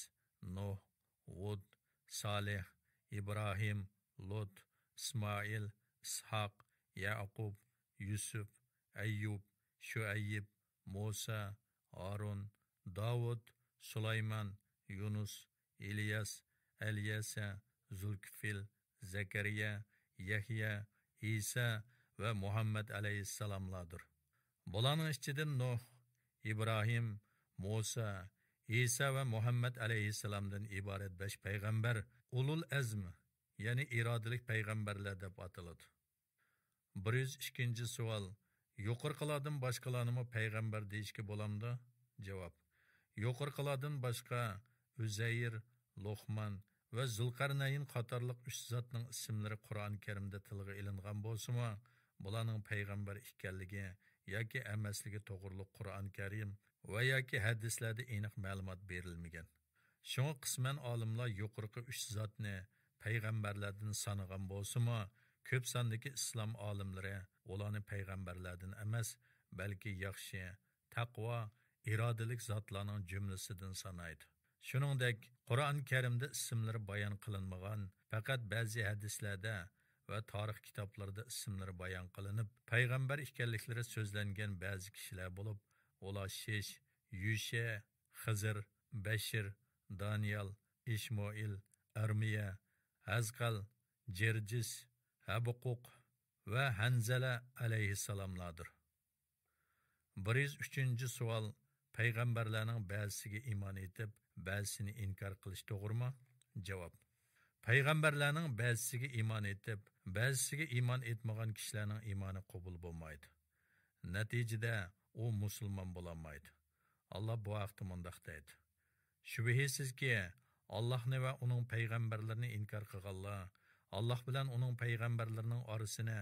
نۇھ، ھۇد، سالىھ، ئىبراھىم، لۇت، ئىسمائىل، ئىسھاق، يەئقۇب، يۈسۈپ، ئەييۇب، شۇئەييىب، مۇسا، ھارۇن، داۋۇت، سۇلايمان، يۇنۇس، ئىلياس، ئەليەسە، زۇلكىفىل، زەكەرىيا، يەھيا، ئىسا ۋە مۇھەممەد ئەلەيھىسسالاملاردۇر. بۇلارنىڭ ئىچىدىن نۇھ، ئىبراھىم، مۇسا، ئىسا ۋە مۇھەممەد ئەلەيھىسسالامدىن ئىبارەت بەش پەيغەمبەر ئۇلۇل ئەزم، يەنى ئىرادىلىك پەيغەمبەرلەر دەپ ئاتىلىدۇ. بىر يۈز ئىككىنچى سوئال، يۇقىرىقىلاردىن باشقىلارنىمۇ پەيغەمبەر دېيىشكە بولامدۇ؟ جاۋاب، يۇقىرىقىلاردىن باشقا ئۈزەير، لوقمان ۋە زۇلقەرنەين قاتارلىق ئۈچ زاتنىڭ ئىسىملىرى قۇرئان كەرىمدە تىلغا ئېلىنغان بولسىمۇ، بۇلارنىڭ پەيغەمبەر ئىكەنلىكى ياكى ئەمەسلىكى توغرۇلۇق قۇرئان كەرىم ۋە ياكى ھەدىسلەردە ئېنىق مەلۇمات بېرىلمىگەن. شۇڭا قىسمەن ئالىملار يۇقىرىقى ئۈچ زاتنى پەيغەمبەرلەردىن سانىغان بولسىمۇ، كۆپ ساندىكى ئىسلام ئالىملىرى ئۇلارنى پەيغەمبەرلەردىن ئەمەس، بەلكى ياخشى، تەقۋا، ئىرادىلىك زاتلارنىڭ جۈملىسىدىن سانايدۇ. شۇنىڭدەك، قۇرئان كەرىمدە ئىسىملىرى بايان قىلىنمىغان، پەقەت بەزى ھەدىسلەردە ۋە تارىخ كىتابلىرىدا ئىسىملىرى بايان قىلىنىپ، پەيغەمبەر ئىكەنلىكلىرى سۆزلەنگەن بەزى كىشىلەر بولۇپ، ئۇلار شىش، يۈشە، خىزىر، بەشىر، دانىيال، ئىشموئىل، ئەرمىيە، ھەزقەل، جېرجىس، ھەبقۇق ۋە ھەنزەلە ئەلەيھىسسالاملاردۇر. بىر يۈز ئۈچىنچى سوئال، پەيغەمبەرلەرنىڭ بەزىسىگە ئىمان ئېيتىپ، بەزىسىنى ئىنكار قىلىش توغرىمۇ؟ جاۋاب، پەيغەمبەرلەرنىڭ بەزىسىگە ئىمان ئېيتىپ، بەزىسىگە ئىمان ئېيتمىغان كىشىلەرنىڭ ئىمانى قوبۇل بولمايدۇ. نەتىجىدە ئۇ مۇسۇلمان بولالمايدۇ. ئاللا بۇ ھەقتە مۇنداق دەيدۇ: شۈبھىسىزكى، ئاللاھنى ۋە ئۇنىڭ پەيغەمبەرلىرىنى ئىنكار قىلغانلار، ئاللاھ بىلەن ئۇنىڭ پەيغەمبەرلىرىنىڭ ئارىسىنى،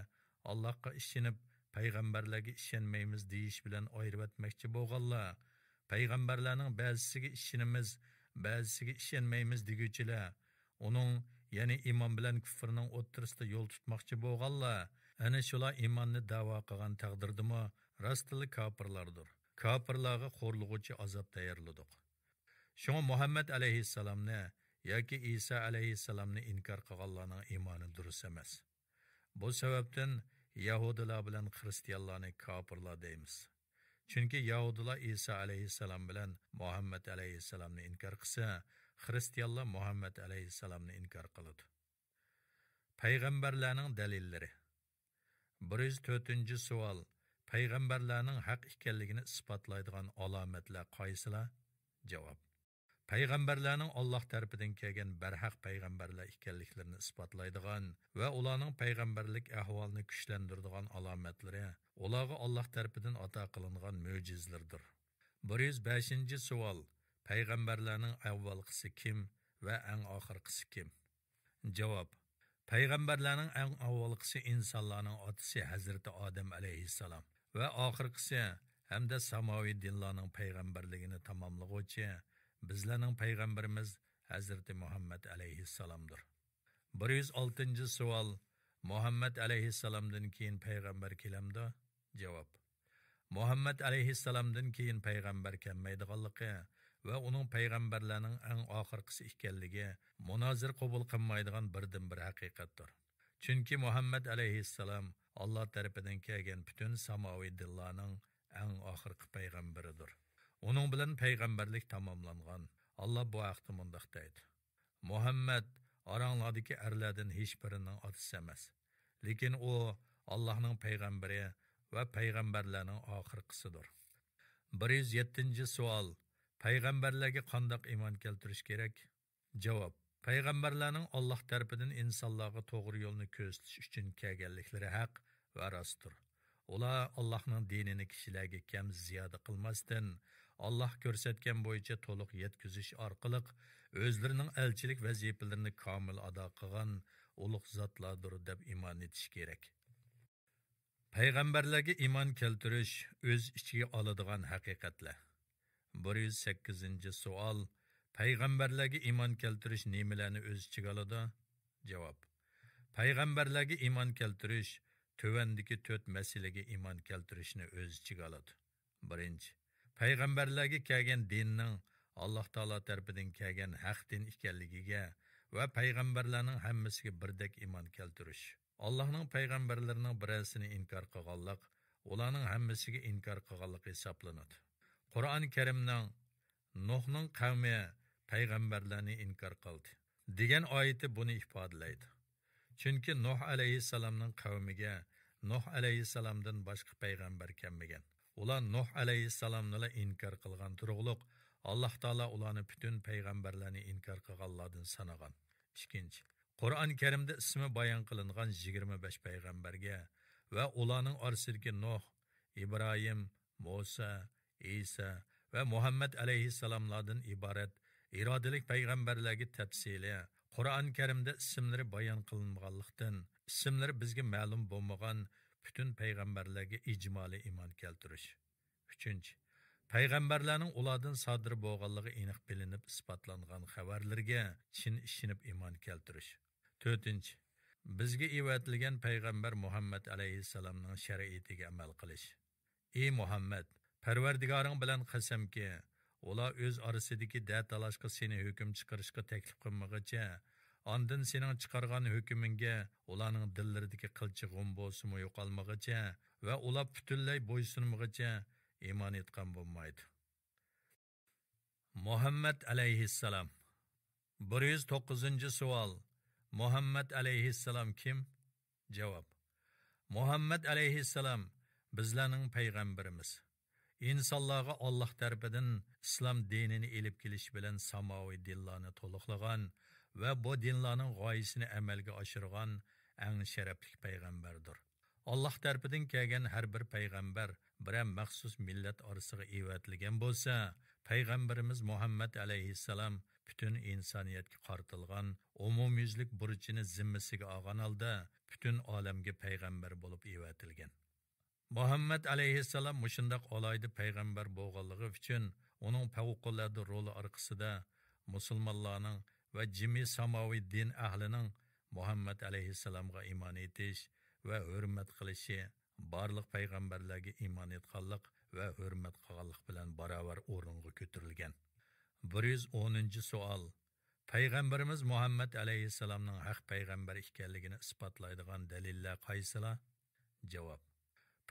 ئاللاھقا ئىشىنىپ، پەيغەمبەرلەرگە ئىشەنمەيمىز دېيىش بىلەن ئايرىۋەتمەكچى بولغانلار، پەيغەمبەرلەرنىڭ بەزىسىگە ئىشىنىمىز، بەزىسىگە ئىشەنمەيمىز دېگۈچىلەر، ئۇنىڭ، يەنى ئىمان بىلەن كۇفرنىڭ ئوتتۇرىسىدا يول تۇتماقچى بولغانلار، ئەنە شۇلار ئىماننى دەۋا قىلغان تەقدىردىمۇ راستتىنلا كاپىرلاردۇر. كاپىرلارغا خورلىغۇچى ئازاب تەييارلىدۇق. شۇڭا مۇھەممەد ئەلەيھىسسالامنى ياكى ئىسا ئەلەيھىسسالامنى ئىنكار قىلغانلارنىڭ ئىمانى دۇرۇس ئەمەس. بۇ سەۋەبتىن يەھۇدىيلار بىلەن خىرىستىيانلارنى كاپىرلار دەيمىز. چۈنكى يەھۇدىيلار ئىسا ئەلەيھىسسالام بىلەن مۇھەممەد ئەلەيھىسسالامنى ئىنكار قىلسا، خىرىستىيانلار مۇھەممەد ئەلەيھىسسالامنى ئىنكار قىلىدۇ. پەيغەمبەرلەرنىڭ دەلىللىرى. بىر يۈز تۆتىنچى سوئال، پەيغەمبەرلەرنىڭ ھەق ئىكەنلىكىنى ئىسپاتلايدىغان ئالامەتلەر قايسىلار؟ جاۋاب، پەيغەمبەرلەرنىڭ ئاللاھ تەرىپىدىن كەلگەن بەرھەق پەيغەمبەرلەر ئىكەنلىكلىرىنى ئىسپاتلايدىغان ۋە ئۇلارنىڭ پەيغەمبەرلىك ئەھۋالىنى كۈچلەندۈرىدىغان ئالامەتلىرى، ئۇلارغا ئاللاھ تەرىپىدىن ئاتا قىلىنغان مۆجىزىلىرىدۇر. بىر يۈز بەشىنچى سوئال، پەيغەمبەرلەرنىڭ ئەۋۋالقىسى كىم ۋە ئەڭ ئاخىرقىسى كىم؟ جاۋاب، پەيغەمبەرلەرنىڭ ئەڭ ئاۋۋالقىسى ئىنسانلارنىڭ ئاتىسى ھەزرىتى ئادەم ئەلەيھىسسالام ۋە ئاخىرقىسى ھەمدە ساماۋىي دىنلارنىڭ پەيغەمبەرلىكىنى تاماملىغۇچى بىزلەرنىڭ پەيغەمبىرىمىز ھەزرىتى مۇھەممەد ئەلەيھىسسالامدۇر. بىر يۈز ئالتىنچى سوئال، مۇھەممەد ئەلەيھىسسالامدىن كېيىن پەيغەمبەر كېلەمدۇ؟ جاۋاب، مۇھەممەد ئەلەيھىسسالامدىن كېيىن پەيغەمبەر كەلمەيدىغانلىقى ۋە ئۇنىڭ پەيغەمبەرلەرنىڭ ئەڭ ئاخىرقىسى ئىكەنلىكى مۇنازىرە قوبۇل قىلمايدىغان بىردىنبىر ھەقىقەتتۇر. چۈنكى مۇھەممەد ئەلەيھىسسالام ئاللا تەرىپىدىن كەلگەن پۈتۈن ساماۋىي دىنلارنىڭ ئەڭ ئاخىرقى پەيغەمبىرىدۇر. ئۇنىڭ بىلەن پەيغەمبەرلىك تاماملانغان. ئاللا بۇ ھەقتە مۇنداق دەيدۇ: مۇھەممەد ئاراڭلاردىكى ئەرلەردىن ھېچبىرىنىڭ ئاتىسى ئەمەس، لېكىن ئۇ ئاللاھنىڭ پەيغەمبىرى ۋە پەيغەمبەرلەرنىڭ ئاخىرقىسىدۇر. بىر يۈز يەتتىنچى سوئال، پەيغەمبەرلەرگە قانداق ئىمان كەلتۈرۈش كېرەك؟ جاۋاب، پەيغەمبەرلەرنىڭ ئاللاھ تەرىپىدىن ئىنسانلارغا توغرا يولنى كۆرسىتىش ئۈچۈن كەلگەنلىكلىرى ھەق ۋە راستتۇر. ئۇلار ئاللاھنىڭ دىنىنى كىشىلەرگە كەم زىيادە قىلماستىن، ئاللاھ كۆرسەتكەن بويىچە تولۇق يەتكۈزۈش ئارقىلىق ئۆزلىرىنىڭ ئەلچىلىك ۋەزىپىلىرىنى كامىل ئادا قىلغان ئۇلۇغ زاتلاردۇر دەپ ئىمان ئېيتىش كېرەك. پەيغەمبەرلەرگە ئىمان كەلتۈرۈش ئۆز ئىچىگە ئالىدىغان ھەقىقەتلەر. بىر يۈز سەككىزىنچى سوئال، پەيغەمبەرلەرگە ئىمان كەلتۈرۈش نېمىلەرنى ئۆز ئىچىگە ئالىدۇ؟ جاۋاب، پەيغەمبەرلەرگە ئىمان كەلتۈرۈش تۆۋەندىكى تۆت مەسىلىگە ئىمان كەلتۈرۈشنى ئۆز ئىچىگە ئالىدۇ. بىرىنچى، پەيغەمبەرلەرگە كەلگەن دىننىڭ ئاللاھ تائالا تەرىپىدىن كەلگەن ھەق دىن ئىكەنلىكىگە ۋە پەيغەمبەرلەرنىڭ ھەممىسىگە بىردەك ئىمان كەلتۈرۈش. ئاللاھنىڭ پەيغەمبەرلىرىنىڭ بىرەرسىنى ئىنكار قىلغانلىق ئۇلارنىڭ ھەممىسىگە ئىنكار قىلغانلىق ھېسابلىنىدۇ. قۇرئان كەرىمنىڭ «نۇھنىڭ قەۋمى پەيغەمبەرلەرنى ئىنكار قىلدى» دېگەن ئايىتى بۇنى ئىپادىلەيدۇ. چۈنكى نۇھ ئەلەيھىسسالامنىڭ قەۋمىگە نۇھ ئەلەيھىسسالامدىن باشقا پەيغەمبەر كەلمىگەن. ئۇلار نۇھ ئەلەيھىسسالامنىلا ئىنكار قىلغان تۇرۇقلۇق، ئاللاھ تائالا ئۇلارنى پۈتۈن پەيغەمبەرلەرنى ئىنكار قىلغانلاردىن سانىغان. ئىككىنچى، قۇرئان كەرىمدە ئىسمى بايان قىلىنغان يىگىرمە بەش پەيغەمبەرگە ۋە ئۇلارنىڭ ئارىسىدىكى نۇھ، ئىبراھىم، مۇسا، ئىسا ۋە مۇھەممەد ئەلەيھىسسالاملاردىن ئىبارەت ئىرادىلىك پەيغەمبەرلەرگە تەپسىلىي قۇرئان كەرىمدە ئىسىملىرى بايان قىلىنمىغانلىقتىن، ئىسىملىرى بىزگە مەلۇم بولمىغان پۈتۈن پەيغەمبەرلەرگە ئىجمالىي ئىمان كەلتۈرۈش. ئۈچىنچى، پەيغەمبەرلەرنىڭ ئۇلاردىن سادىر بولغانلىقى ئېنىق بىلىنىپ ئىسپاتلانغان خەۋەرلىرىگە چىن ئىشىنىپ ئىمان كەلتۈرۈش. تۆتىنچى، بىزگە ئېۋەتىلگەن پەيغەمبەر مۇھەممەد ئەلەيھىسسالامنىڭ شەرىئىتىگە ئەمەل قىلىش. ئى مۇھەممەد، پەرۋەردىگارىڭ بىلەن قەسەمكى، ئۇلار ئۆز ئارىسىدىكى دەتالاشقا سېنى ھۆكۈم چىقىرىشقا تەكلىپ قىلمىغىچە، ئاندىن سېنىڭ چىقارغان ھۆكمۈڭگە ئۇلارنىڭ دىللىرىدىكى قىلچە غۇم بولسىمۇ يوقالمىغىچە ۋە ئۇلار پۈتۈنلەي بويسۇنمىغىچە ئىمان ئېيتقان بولمايدۇ. مۇھەممەد ئەلەيھىسسالام. بىر يۈز توققۇزىنچى سوئال. مۇھەممەد ئەلەيھىسسالام كىم؟ جاۋاب. مۇھەممەد ئەلەيھىسسالام بىزلەرنىڭ پەيغەمبىرىمىز. ئىنسانلارغا ئاللاھ تەرىپىدىن ئىسلام دىنىنى ئېلىپ كېلىش بىلەن ساماۋى دىنلارنى تولۇقلىغان ۋە بۇ دىنلارنىڭ غايىسىنى ئەمەلگە ئاشۇرغان ئەڭ شەرەپلىك پەيغەمبەردۇر. ئاللاھ تەرىپىدىن كەلگەن ھەر بىر پەيغەمبەر بىرەر مەخسۇس مىللەت ئارىسىغا ئېۋەتىلگەن بولسا، پەيغەمبىرىمىز مۇھەممەد ئەلەيھىسسالام پۈتۈن ئىنسانىيەتكە قارىتىلغان ئومۇميۈزلۈك بۇرچىنى زىممىسىگە ئالغان ھالدا پۈتۈن ئالەمگە پەيغەمبەر بولۇپ ئېۋەتىلگەن. مۇھەممەد ئەلەيھىسسالام مۇشۇنداق ئالاھىدە پەيغەمبەر بولغانلىقى ئۈچۈن، ئۇنىڭ پەۋقۇلئاددە رولى ئارقىسىدا مۇسۇلمانلارنىڭ ۋە جىمى ساماۋى دىن ئەھلىنىڭ مۇھەممەد ئەلەيھىسسالامغا ئىمان ئېيتىش ۋە ھۆرمەت قىلىشى بارلىق پەيغەمبەرلەرگە ئىمان ئېيتقانلىق ۋە ھۆرمەت قىلغانلىق بىلەن باراۋەر ئورۇنغا كۆتۈرۈلگەن. بىر يۈز ئونىنچى سوئال. پەيغەمبىرىمىز مۇھەممەد ئەلەيھىسسالامنىڭ ھەق پەيغەمبەر ئىكەنلىكىنى ئىسپاتلايدىغان دەلىللەر قايسىلار؟ جاۋاب.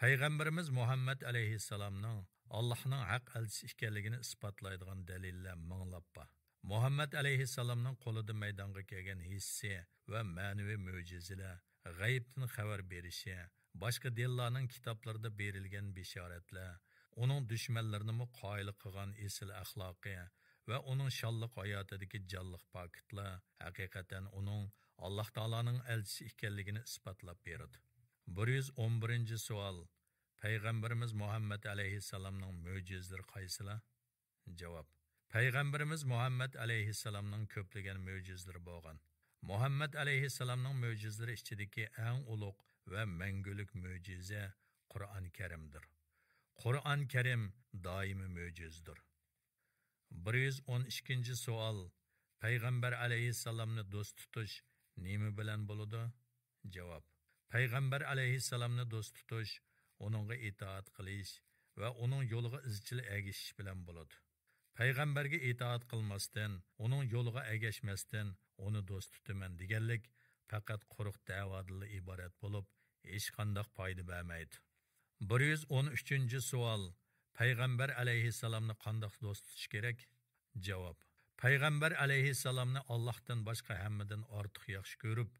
پەيغەمبىرىمىز مۇھەممەد ئەلەيھىسسالامنىڭ ئاللاھنىڭ ھەق ئەلچىسى ئىكەنلىكىنى ئىسپاتلايدىغان دەلىللەر مىڭلاپ بار. مۇھەممەد ئەلەيھىسسالامنىڭ قولىدا مەيدانغا كەلگەن ھېسسىي ۋە مەنىۋى مۆجىزىلەر، غەيىبتىن خەۋەر بېرىشى، باشقا دىنلارنىڭ كىتابلىرىدا بېرىلگەن بېشارەتلەر، ئۇنىڭ دۈشمەنلىرىنىمۇ قايىل قىلغان ئېسىل ئەخلاقى ۋە ئۇنىڭ شانلىق ھاياتىدىكى جانلىق پاكىتلار ھەقىقەتەن ئۇنىڭ ئاللاھ تائالانىڭ ئەلچىسى ئىكەنلىكىنى ئىسپاتلاپ بېرىدۇ. بىر يۈز ئون بىرىنچى سوئال. پەيغەمبىرىمىز مۇھەممەد ئەلەيھىسسالامنىڭ مۆجىزىلىرى قايسىلار؟ جاۋاب. پەيغەمبىرىمىز مۇھەممەد ئەلەيھىسسالامنىڭ كۆپلىگەن مۆجىزىلىرى بولغان. مۇھەممەد ئەلەيھىسسالامنىڭ مۆجىزىلىرى ئىچىدىكى ئەڭ ئۇلۇغ ۋە مەڭگۈلۈك مۆجىزە قۇرئان كەرىمدۇر. قۇرئان كەرىم دائىمىي مۆجىزىدۇر. بىر يۈز ئون ئىككىنچى سوئال. پەيغەمبەر ئەلەيھىسسالامنى دوست تۇتۇش نېمە بىلەن بولىدۇ؟ جاۋاب. پەيغەمبەر ئەلەيھىسسالامنى دوست تۇتۇش ئۇنىڭغا ئىتائەت قىلىش ۋە ئۇنىڭ يولىغا ئىزچىل ئەگىشىش بىلەن بولىدۇ. پەيغەمبەرگە ئىتائەت قىلماستىن، ئۇنىڭ يولىغا ئەگەشمەستىن، ئۇنى دوست تۇتىمەن دېگەنلىك پەقەت قۇرۇق دەۋادىنلا ئىبارەت بولۇپ، ھېچقانداق پايدا بەرمەيدۇ. بىر يۈز ئون ئۈچىنچى سوئال. پەيغەمبەر ئەلەيھىسسالامنى قانداق دوست تۇتۇش كېرەك؟ جاۋاب. پەيغەمبەر ئەلەيھىسسالامنى ئاللاھتىن باشقا ھەممىدىن ئارتۇق ياخشى كۆرۈپ،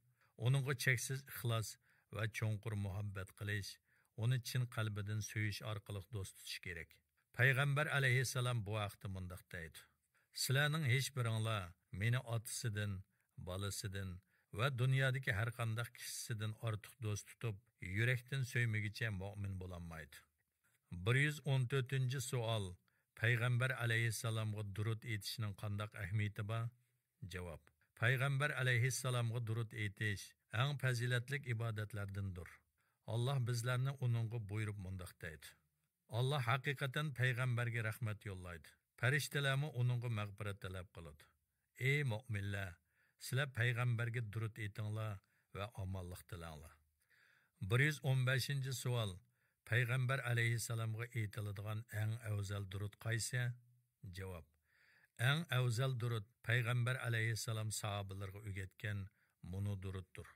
ئۇنىڭغا چەكسىز ئىخلاس ۋە چوڭقۇر مۇھەببەت قىلىش، ئۇنى چىن قەلبىدىن سۆيۈش ئارقىلىق دوست تۇتۇش كېرەك. پەيغەمبەر ئەلەيھىسسالام بۇ ھەقتە مۇنداق دەيدۇ: سىلەرنىڭ ھېچبىرىڭلار مېنى ئاتىسىدىن، بالىسىدىن ۋە دۇنيادىكى ھەرقانداق كىشىسىدىن ئارتۇق دوست تۇتۇپ، يۈرەكتىن سۆيمىگۈچە مۆمىن بولالمايدۇ. بىر يۈز ئون تۆتىنچى سوئال. پەيغەمبەر ئەلەيھىسسالامغا دۇرۇت ئېيتىشنىڭ قانداق ئەھمىيىتى بار؟ جاۋاب. پەيغەمبەر ئەلەيھىسسالامغا دۇرۇت ئېيتىش ئەڭ پەزىلەتلىك ئىبادەتلەردىندۇر. ئاللاھ بىزلەرنى ئۇنىڭغا بۇيرۇپ مۇنداق دەيدۇ: ئاللاھ ھەقىقەتەن پەيغەمبەرگە رەھمەت يوللايدۇ. پەرىشتىلەرمۇ ئۇنىڭغا مەغپىرەت تەلەپ قىلىدۇ. ئى مۆمىنلەر، سىلەر پەيغەمبەرگە دۇرۇت ئېيتىڭلار ۋە ئامانلىق تىلەڭلار. بىر يۈز ئون بەشىنچى سوئال. پەيغەمبەر ئەلەيھىسسالامغا ئېيتىلىدىغان ئەڭ ئەۋزەل دۇرۇت قايسى؟ جاۋاب. ئەڭ ئەۋزەل دۇرۇت پەيغەمبەر ئەلەيھىسسالام ساھابىلىرىغا ئۆگەتكەن مۇنۇ دۇرۇتتۇر.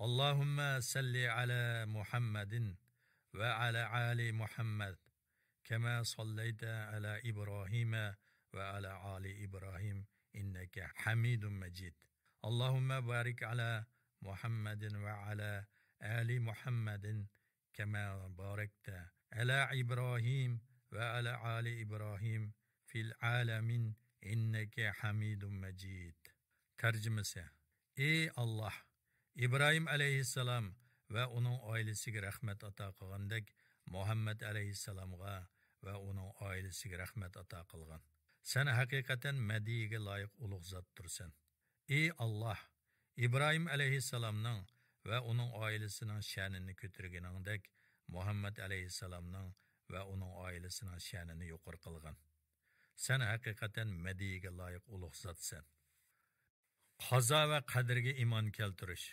اللهم صل على محمد وعلى آل محمد كما صليت على إبراهيم وعلى آل إبراهيم إنك حميد مجيد. اللهم بارك على محمد وعلى آل محمد كما باركت على إبراهيم وعلى آل إبراهيم في العالمين إنك حميد مجيد. تەرجىمىسى: ئى ئاللاھ، ئىبراھىم ئەلەيھىسسالام ۋە ئۇنىڭ ئائىلىسىگە رەھمەت ئاتا قىلغاندەك، مۇھەممەد ئەلەيھىسسالامغا ۋە ئۇنىڭ ئائىلىسىگە رەھمەت ئاتا قىلغىن. سەن ھەقىقەتەن مەدھىيىگە لايىق ئۇلۇغ زاتتۇرسەن. ئى ئاللاھ، ئىبراھىم ئەلەيھىسسالامنىڭ ۋە ئۇنىڭ ئائىلىسىنىڭ شەنىنى كۆتۈرگىنىڭدەك، مۇھەممەد ئەلەيھىسسالامنىڭ ۋە ئۇنىڭ ئائىلىسىنىڭ شەنىنى يۇقىرى قىلغىن. سەن ھەقىقەتەن مەدھىيىگە لايىق ئۇلۇغ زاتسەن. قازا ۋە قەدىرگە ئىمان كەلتۈرۈش.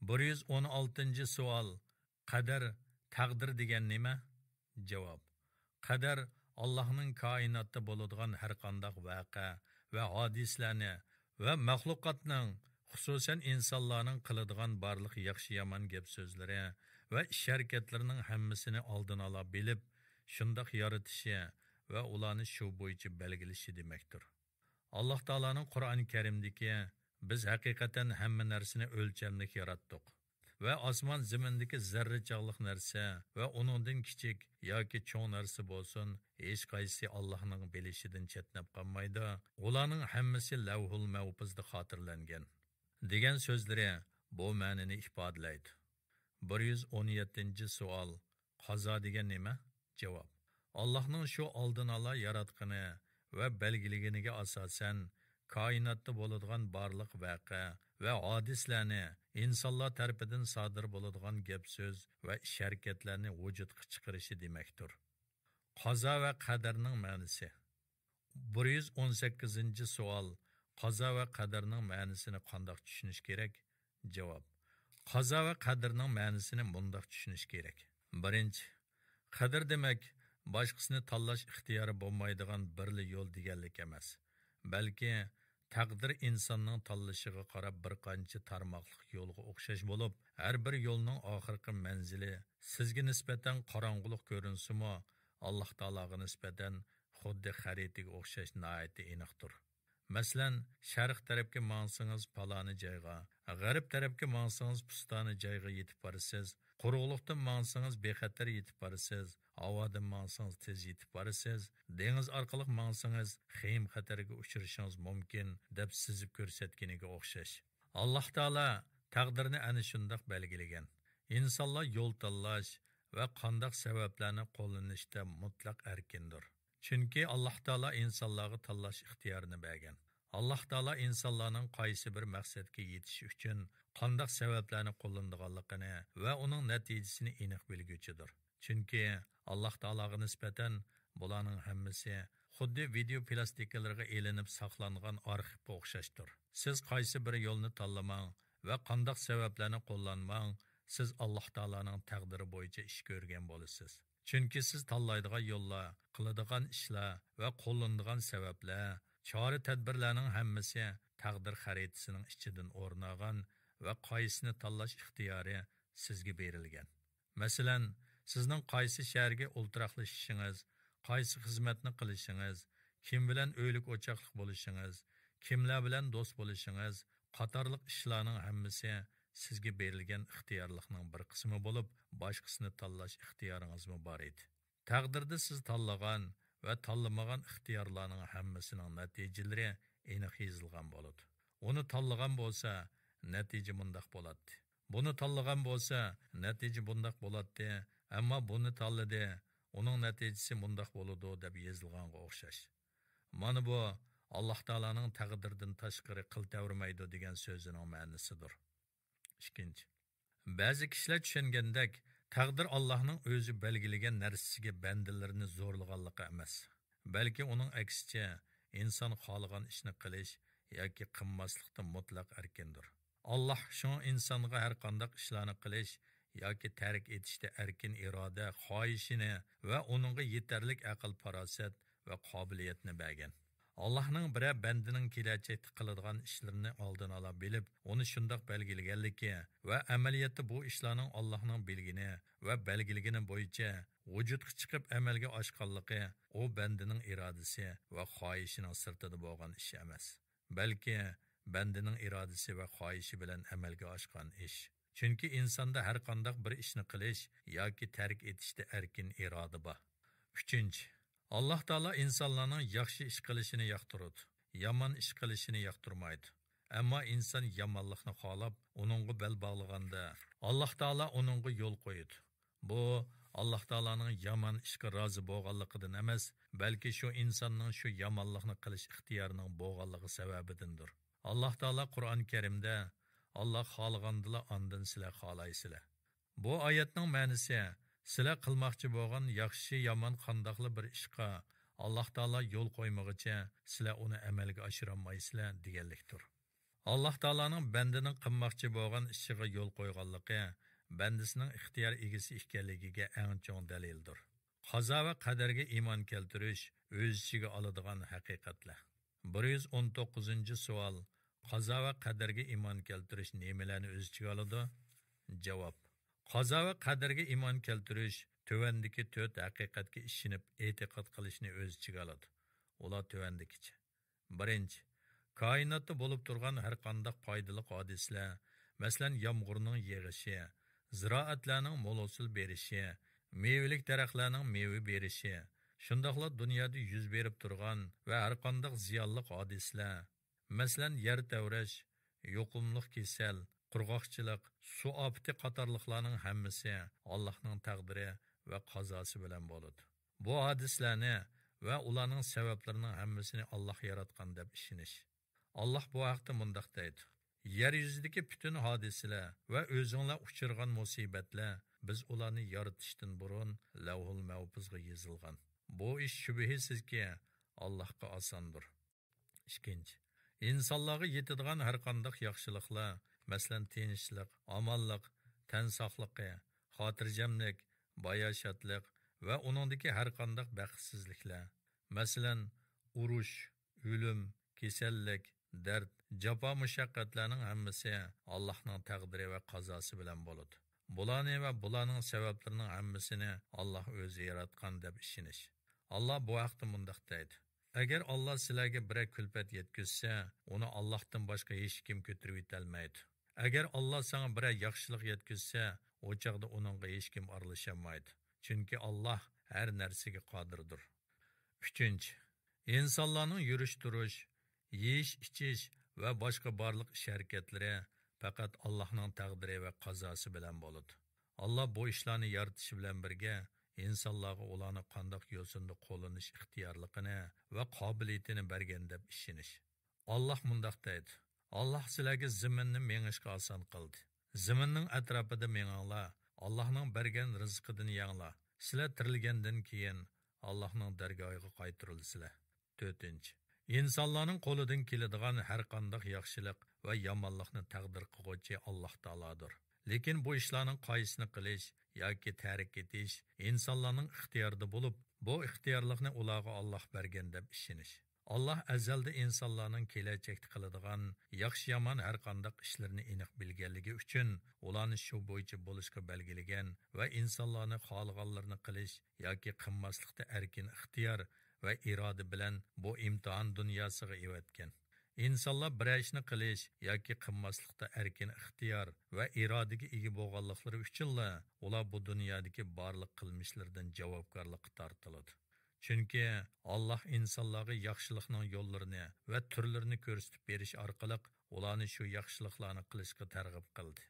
بىر يۈز ئون ئالتىنچى سوئال. قەدەر، تەقدىر دېگەن نېمە؟ جاۋاب: قەدەر ئاللاھنىڭ كائىناتتا بولىدىغان ھەرقانداق ۋەقە ۋە ھادىسىلەرنى ۋە مەخلۇقاتنىڭ، خۇسۇسەن ئىنسانلارنىڭ قىلىدىغان بارلىق ياخشى-يامان گەپ-سۆزلىرى ۋە ئىش-ھەرىكەتلىرىنىڭ ھەممىسىنى ئالدىنئالا بىلىپ، شۇنداق يارىتىشى ۋە ئۇلارنى شۇ بويىچە بەلگىلىشى دېمەكتۇر. ئاللاھ تائالانىڭ قۇرئان كەرىمدىكى: «بىز ھەقىقەتەن ھەممە نەرسىنى ئۆلچەملىك ياراتتۇق ۋە ئاسمان زېمىندىكى زەررە چاغلىق نەرسە ۋە ئۇنىڭدىن كىچىك ياكى چوڭ نەرسە بولسۇن، ھېچقايسىسى ئاللاھنىڭ بىلىشىدىن چەتنەپ قالمايدۇ. ئۇلارنىڭ ھەممىسى لەۋھۇل مەھپۇزدا خاتىرىلەنگەن» دېگەن سۆزلىرى بۇ مەنىنى ئىپادىلەيدۇ. بىر يۈز ئون يەتتىنچى سوئال. قازا دېگەن نېمە؟ جاۋاب: ئاللاھنىڭ شۇ ئالدىنئالا ياراتقىنى ۋە بەلگىلىگىنىگە ئاساسەن، كائىناتتا بولىدىغان بارلىق ۋەقە ۋە ھادىسىلەرنى، ئىنسانلار تەرىپىدىن سادىر بولىدىغان گەپ-سۆز ۋە ئىش-ھەرىكەتلەرنى ۋۇجۇدقا چىقىرىشى دېمەكتۇر. قازا ۋە قەدەرنىڭ مەنىسى. بىر يۈز ئون سەككىزىنچى سوئال. قازا ۋە قەدەرنىڭ مەنىسىنى قانداق چۈشىنىش كېرەك؟ جاۋاب: قازا ۋە قەدەرنىڭ مەنىسىنى مۇنداق چۈشىنىش كېرەك. بىرىنچى، قەدەر دېمەك، باشقىسىنى تاللاش ئىختىيارى بولمايدىغان بىرلا يول دېگەنلىك ئەمەس، بەلكى تەقدىر ئىنساننىڭ تاللىشىغا قاراپ بىر قانچە تارماقلىق يولغا ئوخشاش بولۇپ، ھەر بىر يولنىڭ ئاخىرقى مەنزىلى سىزگە نىسبەتەن قاراڭغۇلۇق كۆرۈنسىمۇ، ئاللاھ تائالاغا نىسبەتەن خۇددى خەرىتىگە ئوخشاش ناھايىتى ئېنىقتۇر. مەسىلەن، شەرق تەرەپكە ماڭسىڭىز پالانى جايغا، غەرب تەرەپكە ماڭسىڭىز پۇستانى جايغا يېتىپ بارىسىز، قۇرۇقلۇقتىن ماڭسىڭىز بىخەتەر يېتىپ بارىسىز، ھاۋادىن ماڭسىڭىز تېز يېتىپ بارىسىز، دېڭىز ئارقىلىق ماڭسىڭىز خېيىم خەتەرگە ئۇچرىشىڭىز مۇمكىن، دەپ سىزىپ كۆرسەتكىنىگە ئوخشاش. ئاللاھ تائالا تەقدىرنى ئەنە شۇنداق بەلگىلىگەن. ئىنسانلار يول تاللاش ۋە قانداق سەۋەبلەرنى قوللىنىشتا مۇتلەق ئەركىندۇر. چۈنكى ئاللاھ تائالا ئىنسانلارغا تاللاش ئىختىيارىنى بەرگەن. ئاللاھ تائالا ئىنسانلارنىڭ قايسى بىر مەقسەتكە يېتىش ئۈچۈن قانداق سەۋەبلەرنى قوللىنىدىغانلىقىنى ۋە ئۇنىڭ نەتىجىسىنى ئېنىق بىلگۈچىدۇر. چۈنكى ئاللاھ تائالاغا نىسبەتەن بۇلارنىڭ ھەممىسى خۇددى ۋىدېئو پىلاستىنكىلىرىغا ئېلىنىپ ساقلانغان ئارخىپقا ئوخشاشتۇر. سىز قايسى بىر يولنى تاللىماڭ ۋە قانداق سەۋەبلەرنى قوللانماڭ، سىز ئاللاھ تائالانىڭ تەقدىرى بويىچە ئىش كۆرگەن بولىسىز. چۈنكى سىز تاللايدىغان يوللار، قىلىدىغان ئىشلار ۋە قوللىنىدىغان سەۋەبلەر، چارە-تەدبىرلەرنىڭ ھەممىسى تەقدىر خەرىتىسىنىڭ ئىچىدىن ئورۇن ئالغان ۋە قايسىنى تاللاش ئىختىيارى سىزگە بېرىلگەن. مەسىلەن، سىزنىڭ قايسى شەھەرگە ئولتۇراقلىشىشىڭىز، قايسى خىزمەتنى قىلىشىڭىز، كىم بىلەن ئۆيلۈك-ئوچاقلىق بولۇشىڭىز، كىملەر بىلەن دوست بولۇشىڭىز قاتارلىق ئىشلارنىڭ ھەممىسى سىزگە بېرىلگەن ئىختىيارلىقنىڭ بىر قىسمى بولۇپ، باشقىسىنى تاللاش ئىختىيارىڭىزمۇ بار ئىدى. تەقدىردە سىز تاللىغان ۋە تاللىمىغان ئىختىيارلارنىڭ ھەممىسىنىڭ نەتىجىلىرى ئېنىق يېزىلغان بولىدۇ. ئۇنى تاللىغان بولسا، نەتىجە مۇنداق بولاتتى. بۇنى تاللىغان بولسا، نەتىجە بۇنداق بولاتتى، ئەمما بۇنى تاللىدى، ئۇنىڭ نەتىجىسى مۇنداق بولىدۇ، دەپ يېزىلغانغا ئوخشاش. مانا بۇ، ئاللاھ تائالانىڭ تەقدىردىن تاشقىرى قىل تەۋرىمەيدۇ دېگەن سۆزىنىڭ مەنىسىدۇر. ئىككىنچى، بەزى كىشىلەر چۈشەنگەندەك، تەقدىر ئاللاھنىڭ ئۆزى بەلگىلىگەن نەرسىسىگە بەندىلىرىنى زورلىغانلىقى ئەمەس، بەلكى ئۇنىڭ ئەكسىچە، ئىنسان خالىغان ئىشنى قىلىش ياكى قىلماسلىقتا مۇتلەق ئەركىندۇر. ئاللاھ شۇڭا ئىنسانغا ھەر قانداق ئىشلارنى قىلىش ياكى تەرك ئېتىشتە ئەركىن ئىرادە، خاھىشىنى ۋە ئۇنىڭغا يېتەرلىك ئەقىل-پاراسەت ۋە قابىلىيەتنى بەرگەن. ئاللاھنىڭ بىرەر بەندىنىڭ كېلەچەكتە قىلىدىغان ئىشلىرىنى ئالدىن ئالا بىلىپ، ئۇنى شۇنداق بەلگىلىگەنلىكى ۋە ئەمەلىيەتتە بۇ ئىشلارنىڭ ئاللاھنىڭ بىلگىنى ۋە بەلگىلىگىنى بويىچە ۋۇجۇدقا چىقىپ ئەمەلگە ئاشقانلىقى ئۇ بەندىنىڭ ئىرادىسى ۋە خاھىشىنىڭ سىرتىدا بولغان ئىش ئەمەس، بەلكى بەندىنىڭ ئىرادىسى ۋە خاھىشى بىلەن ئەمەلگە ئاشقان ئىش. چۈنكى ئىنساندا ھەر قانداق بىر ئىشنى قىلىش ياكى تەرك ئېتىشتە ئەركىن ئىرادە بار. ئۈچىنچى، ئاللاھ تائالا ئىنسانلارنىڭ ياخشى ئىش قىلىشىنى ياقتۇرىدۇ، يامان ئىش قىلىشىنى ياقتۇرمايدۇ. ئەمما ئىنسان يامانلىقنى خالاپ، ئۇنىڭغا بەل باغلىغاندا، ئاللاھ تائالا ئۇنىڭغا يول قويىدۇ. بۇ ئاللاھ تائالانىڭ يامان ئىشقا رازى بولغانلىقىدىن ئەمەس، بەلكى شۇ ئىنساننىڭ شۇ يامانلىقنى قىلىش ئىختىيارىنىڭ بولغانلىقى سەۋەبىدىندۇر. ئاللاھ تائالا قۇرئان كەرىمدە، «ئاللاھ خالىغاندىلا ئاندىن سىلەر خالايسىلەر.» بۇ ئايەتنىڭ مەنىسى، سىلەر قىلماقچى بولغان ياخشى-يامان قانداقلا بىر ئىشقا ئاللاھ تائالا يول قويمىغۇچە، سىلەر ئۇنى ئەمەلگە ئاشۇرالمايسىلەر دېگەنلىكتۇر. ئاللاھ تائالانىڭ بەندىنىڭ قىلماقچى بولغان ئىشىغا يول قويغانلىقى بەندىسىنىڭ ئىختىيار ئىگىسى ئىكەنلىكىگە ئەڭ چوڭ دەلىلدۇر. قازا ۋە قەدەرگە ئىمان كەلتۈرۈش ئۆز ئىچىگە ئالىدىغان ھەقىقەتلەر. بىر يۈز ئون توققۇزىنچى سوئال، قازا ۋە قەدەرگە ئىمان كەلتۈرۈش نېمىلەرنى ئۆز ئىچىگە ئالىدۇ؟ جاۋاب، قازا ۋە قەدەرگە ئىمان كەلتۈرۈش تۆۋەندىكى تۆت ھەقىقەتكە ئىشىنىپ ئېتىقاد قىلىشنى ئۆز ئىچىگە ئالىدۇ. ئۇلار تۆۋەندىكىچە. بىرىنچى، كائىناتتا بولۇپ تۇرغان ھەر قانداق پايدىلىق ھادىسىلەر، مەسىلەن، يامغۇرنىڭ يېغىشى، زىرائەتلەرنىڭ مول ھوسۇل بېرىشى، مېۋىلىك دەرەخلەرنىڭ مېۋە بېرىشى، شۇنداقلا دۇنيادا يۈز بېرىپ تۇرغان ۋە ھەر قانداق زىيانلىق ھادىسىلەر، مەسىلەن، يەر تەۋرەش، يۇقۇملۇق كېسەل، قۇرغاقچىلىق، سۇ ئاپىتى قاتارلىقلارنىڭ ھەممىسى ئاللاھنىڭ تەقدىرى ۋە قازاسى بىلەن بولىدۇ. بۇ ھادىسىلەرنى ۋە ئۇلارنىڭ سەۋەبلىرىنىڭ ھەممىسىنى ئاللاھ ياراتقان دەپ ئىشىنىش. ئاللاھ بۇ ھەقتە مۇنداق دەيدۇ: يەر يۈزىدىكى پۈتۈن ھادىسىلەر ۋە ئۆزۈڭلار ئۇچرىغان مۇسىبەتلەر، بىز ئۇلارنى يارىتىشتىن بۇرۇن لەۋھۇل مەھپۇزغا يېزىلغان. بۇ ئىش شۈبھىسىزكى ئاللاھقا ئاساندۇر. ئىككىنچى، ئىنسانلارغا يېتىدىغان ھەر قانداق ياخشىلىقلار، مەسىلەن، تىنچلىق، ئامانلىق، تەن ساقلىقى، خاتىرجەملىك، باياشاتلىق ۋە ئۇنىڭدىكى ھەر قانداق بەختسىزلىكلەر، مەسىلەن، ئۇرۇش، ئۆلۈم، كېسەللىك، دەرد، جاپا-مۇشەققەتلەرنىڭ ھەممىسى ئاللاھنىڭ تەقدىرى ۋە قازاسى بىلەن بولىدۇ. بۇلارنى ۋە بۇلارنىڭ سەۋەبلىرىنىڭ ھەممىسىنى ئاللاھ ئۆزى ياراتقان دەپ ئىشىنىش. ئاللاھ بۇ ھەقتە مۇنداق دەيدۇ: ئەگەر ئاللاھ سىلەرگە بىرەر كۈلپەت يەتكۈزسە، ئۇنى ئاللاھتىن باشقا ھېچكىم كۆتۈرۈۋېتەلمەيدۇ. ئەگەر ئاللاھ ساڭا بىرەر ياخشىلىق يەتكۈزسە، ئۇ چاغدا ئۇنىڭغا ھېچكىم ئارىلىشالمايدۇ. چۈنكى ئاللاھ ھەر نەرسىگە قادىردۇر. ئۈچىنچى، ئىنسانلارنىڭ يۈرۈش-تۇرۇش، يېيىش-ئىچىش ۋە باشقا بارلىق ئىش-ھەرىكەتلىرى پەقەت ئاللاھنىڭ تەقدىرى ۋە قازاسى بىلەن بولىدۇ. ئاللاھ بۇ ئىشلارنى يارىتىشى بىلەن بىرگە، ئىنسانلارغا ئۇلارنى قانداق يوسۇندا قوللىنىش ئىختىيارلىقىنى ۋە قابىلىيىتىنى بەرگەن دەپ ئىشىنىش. ئاللاھ مۇنداق دەيدۇ: ئاللاھ سىلەرگە زېمىننى مېڭىشقا ئاسان قىلدى. زېمىننىڭ ئەتراپىدا مېڭىڭلار، ئاللاھنىڭ بەرگەن رىزقىدىن يەڭلار. سىلەر تىرىلگەندىن كېيىن ئاللاھنىڭ دەرگاھىغا قايتۇرۇلىسىلەر. تۆتىنچى، ئىنسانلارنىڭ قولىدىن كېلىدىغان ھەر قانداق ياخشىلىق ۋە يامانلىقنى تەقدىر قىلغۇچى ئاللاھ تائالادۇر. لېكىن بۇ ئىشلارنىڭ قايسىنى قىلىش ياكى تەرك ئېتىش ئىنسانلارنىڭ ئىختىيارىدا بولۇپ، بۇ ئىختىيارلىقنى ئۇلارغا ئاللاھ بەرگەن دەپ ئىشىنىش. ئاللاھ ئەزەلدە ئىنسانلارنىڭ كېلەچەكتە قىلىدىغان ياخشى-يامان ھەر قانداق ئىشلىرىنى ئېنىق بىلگەنلىكى ئۈچۈن، ئۇلارنى شۇ بويىچە بولۇشقا بەلگىلىگەن ۋە ئىنسانلارنى خالىغانلىرىنى قىلىش ياكى قىلماسلىقتا ئەركىن ئىختىيار ۋە ئىرادە بىلەن بۇ ئىمتىھان دۇنياسىغا ئېۋەتكەن. ئىنسانلار بىرەر ئىشنى قىلىش ياكى قىلماسلىقتا ئەركىن ئىختىيار ۋە ئىرادىگە ئىگە بولغانلىقلىرى ئۈچۈنلا، ئۇلار بۇ دۇنيادىكى بارلىق قىلمىشلىرىدىن جاۋابكارلىققا تارتىلىدۇ. چۈنكى ئاللاھ ئىنسانلارغا ياخشىلىقنىڭ يوللىرىنى ۋە تۈرلىرىنى كۆرسىتىپ بېرىش ئارقىلىق، ئۇلارنى شۇ ياخشىلىقلارنى قىلىشقا تەرغىب قىلدى.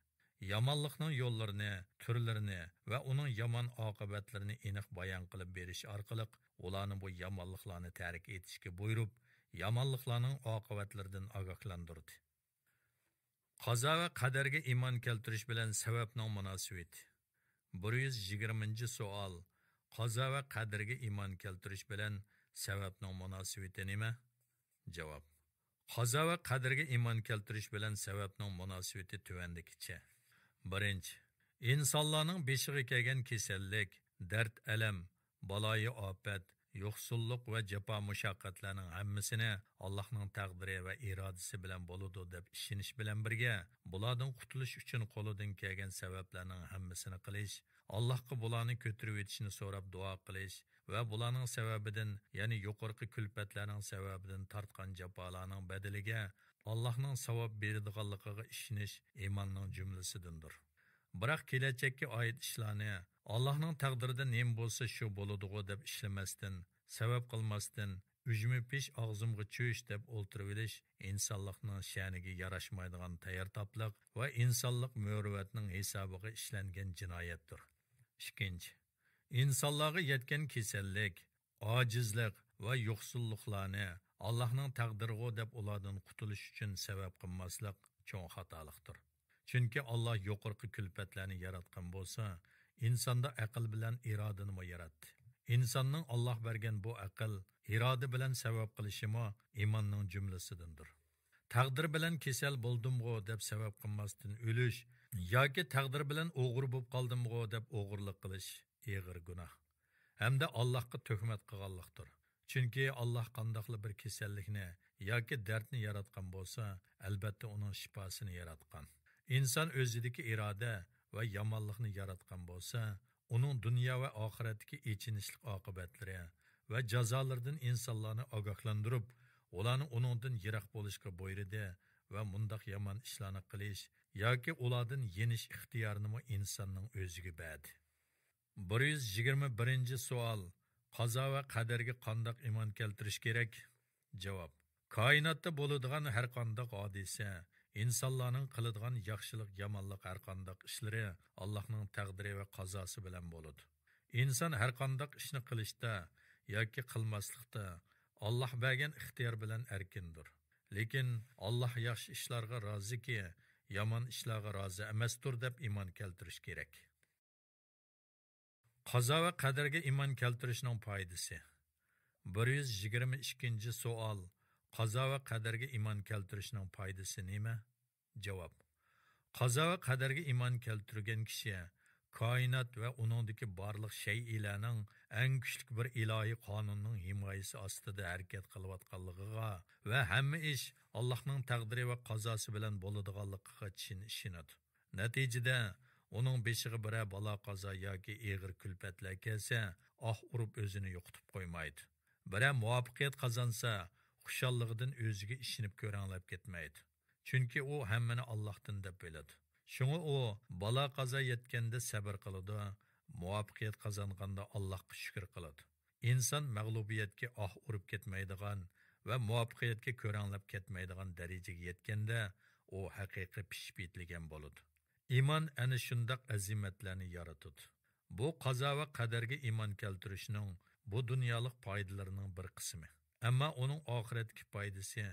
يامانلىقنىڭ يوللىرىنى، تۈرلىرىنى ۋە ئۇنىڭ يامان ئاقىۋەتلىرىنى ئېنىق بايان قىلىپ بېرىش ئارقىلىق، ئۇلارنى بۇ يامانلىقلارنى تەرك ئېتىشكە بۇيرۇپ، يامانلىقلارنىڭ ئاقىۋەتلىرىدىن ئاگاھلاندۇردى. قازا ۋە قەدەرگە ئىمان كەلتۈرۈش بىلەن سەۋەبنىڭ مۇناسىۋىتى. بىر يۈز يىگىرمىنچى سوئال. قازا ۋە قەدەرگە ئىمان كەلتۈرۈش بىلەن سەۋەبنىڭ مۇناسىۋىتى نېمە؟ جاۋاب. قازا ۋە قەدەرگە ئىمان كەلتۈرۈش بىلەن سەۋەبنىڭ مۇناسىۋىتى تۆۋەندىكىچە. بىرىنچى، ئىنسانلارنىڭ بېشىغا كەلگەن كېسەللىك، دەرد-ئەلەم، بالايىئاپەت، يوقسۇللۇق ۋە جاپا-مۇشەققەتلەرنىڭ ھەممىسىنى ئاللاھنىڭ تەقدىرى ۋە ئىرادىسى بىلەن بولىدۇ دەپ ئىشىنىش بىلەن بىرگە، بۇلاردىن قۇتۇلۇش ئۈچۈن قولىدىن كەلگەن سەۋەبلەرنىڭ ھەممىسىنى قىلىش، ئاللاھقا بۇلارنى كۆتۈرۈۋېتىشنى سوراپ دۇئا قىلىش ۋە بۇلارنىڭ سەۋەبىدىن، يەنى يۇقىرىقى كۈلپەتلەرنىڭ سەۋەبىدىن تارتقان جاپالارنىڭ بەدىلىگە ئاللاھنىڭ ساۋاب بېرىدىغانلىقىغا ئىشىنىش ئىماننىڭ جۈملىسىدىندۇر. بىراق كېلەچەككە ئائىت ئىشلارنى، ئاللاھنىڭ تەقدىرىدە نېمە بولسا شۇ بولىدىغۇ دەپ ئىشلىمەستىن، سەۋەب قىلماستىن، ئۈجمە پىش ئاغزىمغا چۈش دەپ ئولتۇرۇۋېلىش ئىنسانلىقنىڭ شەنىگە ياراشمايدىغان تەييارتاپلىق ۋە ئىنسانلىق مۇرۇۋۋەتنىڭ ھېسابىغا ئىشلەنگەن جىنايەتتۇر. ئىككىنچى، ئىنسانلارغا يەتكەن كېسەللىك، ئاجىزلىق ۋە يوقسۇللۇقلارنى ئاللاھنىڭ تەقدىرىغۇ دەپ ئۇلاردىن قۇتۇلۇش ئۈچۈن سەۋەب قىلماسلىق چوڭ خاتالىقتۇر. چۈنكى ئاللاھ يۇقىرىقى كۈلپەتلەرنى ياراتقان بولسا، ئىنساندا ئەقىل بىلەن ئىرادىنىمۇ ياراتتى. ئىنساننىڭ ئاللاھ بەرگەن بۇ ئەقىل، ئىرادە بىلەن سەۋەب قىلىشىمۇ ئىماننىڭ جۈملىسىدىندۇر. تەقدىر بىلەن كېسەل بولدۇمغۇ دەپ سەۋەب قىلماستىن ئۆلۈش ياكى تەقدىر بىلەن ئوغرى بولۇپ قالدىمغۇ دەپ ئوغرىلىق قىلىش ئېغىر گۇناھ ھەمدە ئاللاھقا تۆھمەت قىلغانلىقتۇر. چۈنكى ئاللاھ قانداقلا بىر كېسەللىكنى ياكى دەردنى ياراتقان بولسا، ئەلبەتتە ئۇنىڭ شىپاسىنى ياراتقان. ئىنسان ئۆزىدىكى ئىرادە ۋە يامانلىقنى ياراتقان بولسا، ئۇنىڭ دۇنيا ۋە ئاخىرەتتىكى ئېچىنىشلىق ئاقىۋەتلىرى ۋە جازالىرىدىن ئىنسانلارنى ئاگاھلاندۇرۇپ، ئۇلارنى ئۇنىڭدىن يىراق بولۇشقا بۇيرۇدى ۋە مۇنداق يامان ئىشلارنى قىلىش ياكى ئۇلاردىن يېنىش ئىختىيارىنىمۇ ئىنساننىڭ ئۆزىگە بەردى. بىر يۈز يىگىرمە بىرىنچى سوئال، قازا ۋە قەدەرگە قانداق ئىمان كەلتۈرۈش كېرەك؟ جاۋاب، كائىناتتا بولىدىغان ھەر قانداق ھادىسە، ئىنسانلارنىڭ قىلىدىغان ياخشىلىق، يامانلىق ھەر قانداق ئىشلىرى ئاللاھنىڭ تەقدىرى ۋە قازاسى بىلەن بولىدۇ. ئىنسان ھەر قانداق ئىشنى قىلىشتا ياكى قىلماسلىقتا ئاللاھ بەرگەن ئىختىيار بىلەن ئەركىندۇر. لېكىن ئاللاھ ياخشى ئىشلارغا رازىكى، يامان ئىشلارغا رازى ئەمەستۇر دەپ ئىمان كەلتۈرۈش كېرەك. قازا ۋە قەدەرگە ئىمان كەلتۈرۈشنىڭ پايدىسى. بىر يۈز يىگىرمە ئىككىنچى سوئال، قازا ۋە قەدەرگە ئىمان كەلتۈرۈشنىڭ پايدىسى نېمە؟ جاۋاب، قازا ۋە قەدەرگە ئىمان كەلتۈرگەن كىشى كائىنات ۋە ئۇنىڭدىكى بارلىق شەيئىلەرنىڭ ئەڭ كۈچلۈك بىر ئىلاھىي قانۇننىڭ ھىمايىسى ئاستىدا ھەرىكەت قىلىۋاتقانلىقىغا ۋە ھەممە ئىش ئاللاھنىڭ تەقدىرى ۋە قازاسى بىلەن بولىدىغانلىقىغا چىن ئىشىنىدۇ. نەتىجىدە، ئۇنىڭ بېشىغا بىرەر بالا-قازا ياكى ئېغىر كۈلپەتلەر كەلسە، ئاھ ئۇرۇپ ئۆزىنى يوقىتىپ قويمايدۇ. بىرەر مۇۋەپپەقىيەت قازانسا، خۇشاللىقىدىن ئۆزىگە ئىشىنىپ كۆرەڭلەپ كەتمەيدۇ. چۈنكى ئۇ ھەممىنى ئاللاھتىن دەپ بىلىدۇ. شۇڭا ئۇ بالا-قازا يەتكەندە سەبىر قىلىدۇ، مۇۋەپپەقىيەت قازانغاندا ئاللاھقا شۈكۈر قىلىدۇ. ئىنسان مەغلۇبىيەتكە ئاھ ئۇرۇپ كەتمەيدىغان ۋە مۇۋەپپەقىيەتكە كۆرەڭلەپ كەتمەيدىغان دەرىجىگە يەتكەندە، ئۇ ھەقىقىي پىشىپ يېتىلگەن بولىدۇ. ئىمان ئەنە شۇنداق ئەزىمەتلەرنى يارىتىدۇ. بۇ قازا ۋە قەدەرگە ئىمان كەلتۈرۈشنىڭ بۇ دۇنيالىق پايدىلىرىنىڭ بىر قىسمى. ئەمما ئۇنىڭ ئاخىرەتتىكى پايدىسى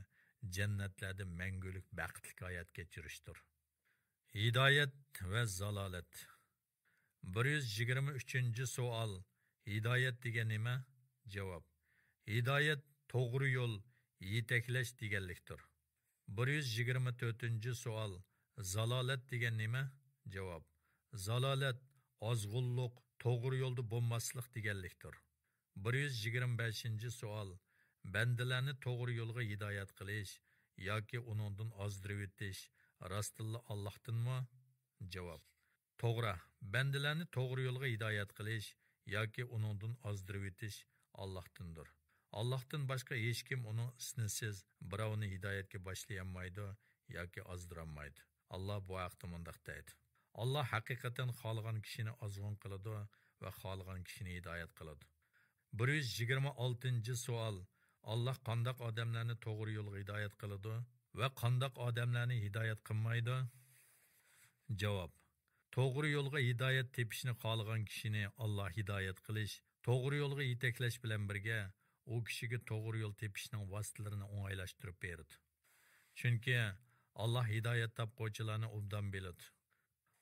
جەننەتلەردە مەڭگۈلۈك بەختلىك ھايات كەچۈرۈشتۇر. ھىدايەت ۋە زالالەت. بىر يۈز يىگىرمە ئۈچىنچى سوئال، ھىدايەت دېگەن نېمە؟ جاۋاب، ھىدايەت توغرا يول، يېتەكلەش دېگەنلىكتۇر. بىر يۈز يىگىرمە تۆتىنچى سوئال، زالالەت دېگەن نېمە؟ جاۋاب، زالالەت ئازغۇنلۇق، توغرا يولدا بولماسلىق دېگەنلىكتۇر. بىر يۈز يىگىرمە بەشىنچى سوئال، بەندىلەرنى توغرا يولغا ھىدايەت قىلىش ياكى ئۇنىڭدىن ئازدۇرۇۋېتىش راستتىنلا ئاللاھتىنمۇ؟ جاۋاب، توغرا، بەندىلەرنى توغرا يولغا ھىدايەت قىلىش ياكى ئۇنىڭدىن ئازدۇرۇۋېتىش ئاللاھتىندۇر. ئاللاھتىن باشقا ھېچكىم ئۇنىڭ ئىزنىسىز بىراۋنى ھىدايەتكە باشلىيالمايدۇ ياكى ئازدۇرالمايدۇ. ئاللاھ بۇ ھەقتە مۇنداق دەيدۇ، ئاللاھ ھەقىقەتەن خالىغان كىشىنى ئازغۇن قىلىدۇ ۋە خالىغان كىشىنى ھىدايەت قىلىدۇ. بىر يۈز يىگىرمە ئالتىنچى سوئال، ئاللاھ قانداق ئادەملەرنى توغرا يولغا ھىدايەت قىلىدۇ ۋە قانداق ئادەملەرنى ھىدايەت قىلمايدۇ؟ جاۋاب، توغرا يولغا ھىدايەت تېپىشنى خالىغان كىشىنى ئاللاھ ھىدايەت قىلىش، توغرا يولغا يېتەكلەش بىلەن بىرگە، ئۇ كىشىگە توغرا يول تېپىشنىڭ ۋاسىتىلىرىنى ئوڭايلاشتۇرۇپ بېرىدۇ. چۈنكى ئاللاھ ھىدايەت تاپقۇچىلارنى ئوبدان بىلىدۇ.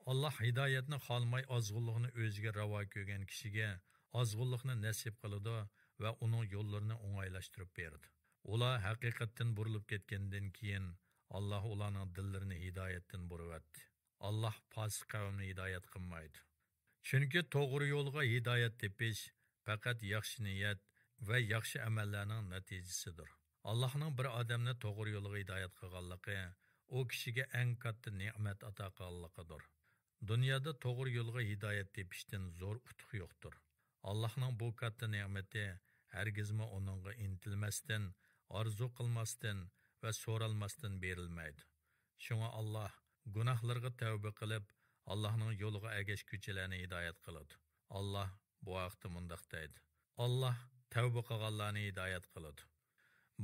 ئاللاھ ھىدايەتنى خالىماي ئازغۇنلۇقنى ئۆزىگە راۋا كۆرگەن كىشىگە ئازغۇنلۇقنى نەسىپ قىلىدۇ ۋە ئۇنىڭ يوللىرىنى ئوڭايلاشتۇرۇپ بېرىدۇ. ئۇلار ھەقىقەتتىن بۇرۇلۇپ كەتكەندىن كېيىن، ئاللاھ ئۇلارنىڭ دىللىرىنى ھىدايەتتىن بۇرۇۋەتتى. ئاللاھ پاسىق قەۋمنى ھىدايەت قىلمايدۇ. چۈنكى توغرا يولغا ھىدايەت تېپىش پەقەت ياخشى نىيەت ۋە ياخشى ئەمەللەرنىڭ نەتىجىسىدۇر. ئاللاھنىڭ بىر ئادەمنى توغرا يولغا ھىدايەت قىلغانلىقى ئۇ كىشىگە ئەڭ كاتتا نېمەت ئاتا قىلغانلىقىدۇر. دۇنيادا توغرا يولغا ھىدايەت تېپىشتىن زور ئۇتۇق يوقتۇر. ئاللاھنىڭ بۇ كاتتا نېمىتى ھەرگىزمۇ ئۇنىڭغا ئىنتىلمەستىن، ئارزۇ قىلماستىن ۋە سورالماستىن بېرىلمەيدۇ. شۇڭا ئاللاھ گۇناھلىرىغا تەۋبە قىلىپ، ئاللاھنىڭ يولىغا ئەگەشكۈچىلەرنى ھىدايەت قىلىدۇ. ئاللاھ بۇ ھەقتە مۇنداق دەيدۇ، ئاللاھ تەۋبە قىلغانلارنى ھىدايەت قىلىدۇ.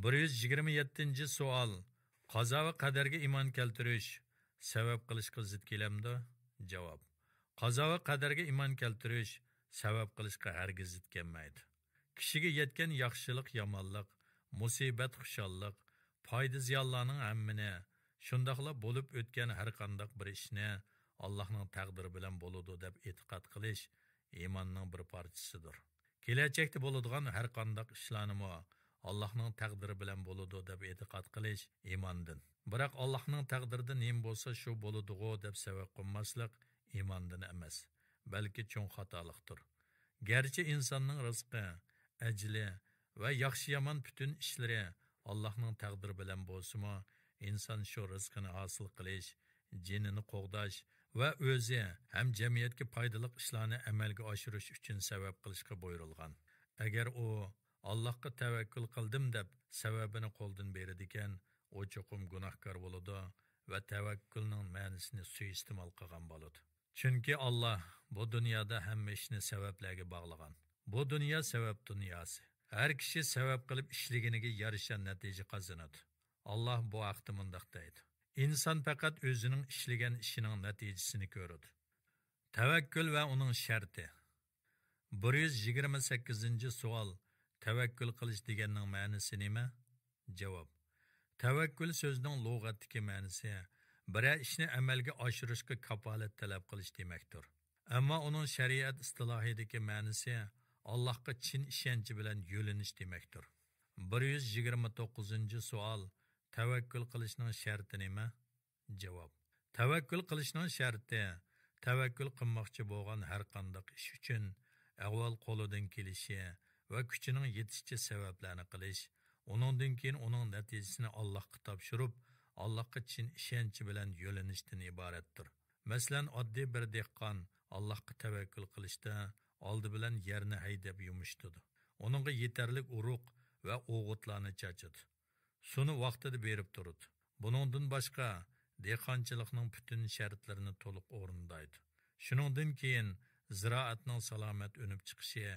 بىر يۈز يىگىرمە يەتتىنچى سوئال، قازا ۋە قەدەرگە ئىمان كەلتۈرۈش سەۋەب قىلىشقا زىت كېلەمدۇ؟ جاۋاب، قازا ۋە قەدەرگە ئىمان كەلتۈرۈش سەۋەب قىلىشقا ھەرگىز زىت كەلمەيدۇ. كىشىگە يەتكەن ياخشىلىق، يامانلىق، مۇسىبەت، خۇشاللىق، پايدا، زىيانلارنىڭ ھەممىنى، شۇنداقلا بولۇپ ئۆتكەن ھەر قانداق بىر ئىشنى ئاللاھنىڭ تەقدىرى بىلەن بولىدۇ دەپ ئېتىقاد قىلىش ئىماننىڭ بىر پارچىسىدۇر. كېلەچەكتە بولىدىغان ھەر قانداق ئىشلارنىمۇ ئاللاھنىڭ تەقدىرى بىلەن بولىدۇ دەپ ئېتىقاد قىلىش ئىماندىن. بىراق ئاللاھنىڭ تەقدىرىدە نېمە بولسا شۇ بولىدىغۇ دەپ سەۋەب قىلماسلىق ئىماندىن ئەمەس، بەلكى چوڭ خاتالىقتۇر. گەرچە ئىنساننىڭ رىزقى، ئەجلى ۋە ياخشى-يامان پۈتۈن ئىشلىرى ئاللاھنىڭ تەقدىرى بىلەن بولسىمۇ، ئىنسان شۇ رىزقىنى ھاسىل قىلىش، جېنىنى قوغداش ۋە ئۆزى ھەم جەمئىيەتكە پايدىلىق ئىشلارنى ئەمەلگە ئاشۇرۇش ئۈچۈن سەۋەب قىلىشقا بۇيرۇلغان. ئەگەر ئۇ، «ئاللاھقا تەۋەككۈل قىلدىم» دەپ سەۋەبىنى قولدىن بېرىدىكەن، ئۇ چوقۇم گۇناھكار بولىدۇ ۋە تەۋەككۈلنىڭ مەنىسىنى سۇيىئىستېمال قىلغان بولىدۇ. چۈنكى ئاللاھ بۇ دۇنيادا ھەممە ئىشنى سەۋەبلەرگە باغلىغان. بۇ دۇنيا سەۋەب دۇنياسى. ھەر كىشى سەۋەب قىلىپ ئىشلىگىنىگە يارىشا نەتىجە قازىنىدۇ. ئاللاھ بۇ ھەقتە مۇنداق دەيدۇ: «ئىنسان پەقەت ئۆزىنىڭ ئىشلىگەن ئىشىنىڭ نەتىجىسىنى كۆرىدۇ.» تەۋەككۈل ۋە ئۇنىڭ شەرتى. بىر يۈز يىگىرمە سەككىزىنچى سوئال، تەۋەككۈل قىلىش دېگەننىڭ مەنىسى نېمە؟ جاۋاب، تەۋەككۈل سۆزىنىڭ لۇغەتتىكى مەنىسى بىرەر ئىشنى ئەمەلگە ئاشۇرۇشقا كاپالەت تەلەپ قىلىش دېمەكتۇر. ئەمما ئۇنىڭ شەرىئەت ئىستىلاھىدىكى مەنىسى ئاللاھقا چىن ئىشەنچى بىلەن يۆلىنىش دېمەكتۇر. بىر يۈز يىگىرمە توققۇزىنچى سوئال، تەۋەككۈل قىلىشنىڭ شەرتى نېمە؟ جاۋاب، تەۋەككۈل قىلىشنىڭ شەرتى، تەۋەككۈل قىلماقچى بولغان ھەر قانداق ئىش ئۈچۈن ئەھۋال قولىدىن كېلىشى ۋە كۈچىنىڭ يېتىشىچە سەۋەبلەرنى قىلىش، ئۇنىڭدىن كېيىن ئۇنىڭ نەتىجىسىنى ئاللاھقا تاپشۇرۇپ، ئاللاھقا چىن ئىشەنچ بىلەن يۆلىنىشتىن ئىبارەتتۇر. مەسىلەن، ئاددىي بىر دېھقان ئاللاھقا تەۋەككۈل قىلىشتا ئالدى بىلەن يەرنى ھەيدەپ يۇمشىتىدۇ. ئۇنىڭغا يېتەرلىك ئۇرۇق ۋە ئوغۇتلارنى چاچىدۇ. سۇنى ۋاقتىدا بېرىپ تۇرىدۇ. بۇنىڭدىن باشقا، دېھقانچىلىقنىڭ پۈتۈن شەرتلىرىنى تولۇق ئورۇندايدۇ. شۇنىڭدىن كېيىن زىرائەتنىڭ سالامەت ئۈنۈپ چىقىشى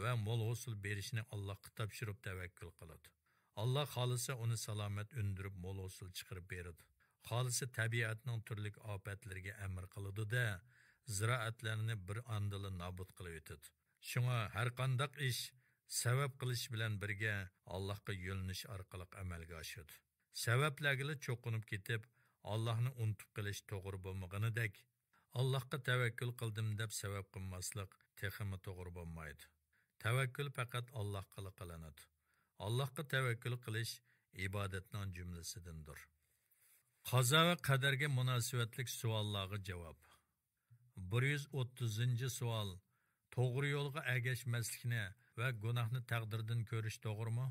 ۋە مول ھوسۇل بېرىشىنى ئاللاھقا تاپشۇرۇپ تەۋەككۈل قىلىدۇ. ئاللاھ خالىسا ئۇنى سالامەت ئۈندۈرۈپ مول ھوسۇل چىقىرىپ بېرىدۇ. خالىسا تەبىئەتنىڭ تۈرلۈك ئاپەتلىرىگە ئەمىر قىلىدۇ-دە، زىرائەتلەرنى بىر ئاندىلا نابۇت قىلىۋېتىدۇ. شۇڭا ھەر قانداق ئىش سەۋەب قىلىش بىلەن بىرگە ئاللاھقا يۆلىنىش ئارقىلىق ئەمەلگە ئاشىدۇ. سەۋەبلەرگىلا چوقۇنۇپ كېتىپ، ئاللاھنى ئۇنتۇپ قېلىش توغرا بولمىغىنىدەك، ئاللاھقا تەۋەككۈل قىلدىم دەپ سەۋەب قىلماسلىق تېخىمۇ توغرا بولمايدۇ. تەۋەككۈل پەقەت ئاللاھقىلا قىلىنىدۇ. ئاللاھقا تەۋەككۈل قىلىش ئىبادەتنىڭ جۈملىسىدىندۇر. قازا ۋە قەدەرگە مۇناسىۋەتلىك سوئاللارغا جاۋاب. بىر يۈز ئوتتۇزىنچى سوئال، توغرا يولغا ئەگەشمەسلىكنى ۋە گۇناھنى تەقدىردىن كۆرۈش توغرىمۇ؟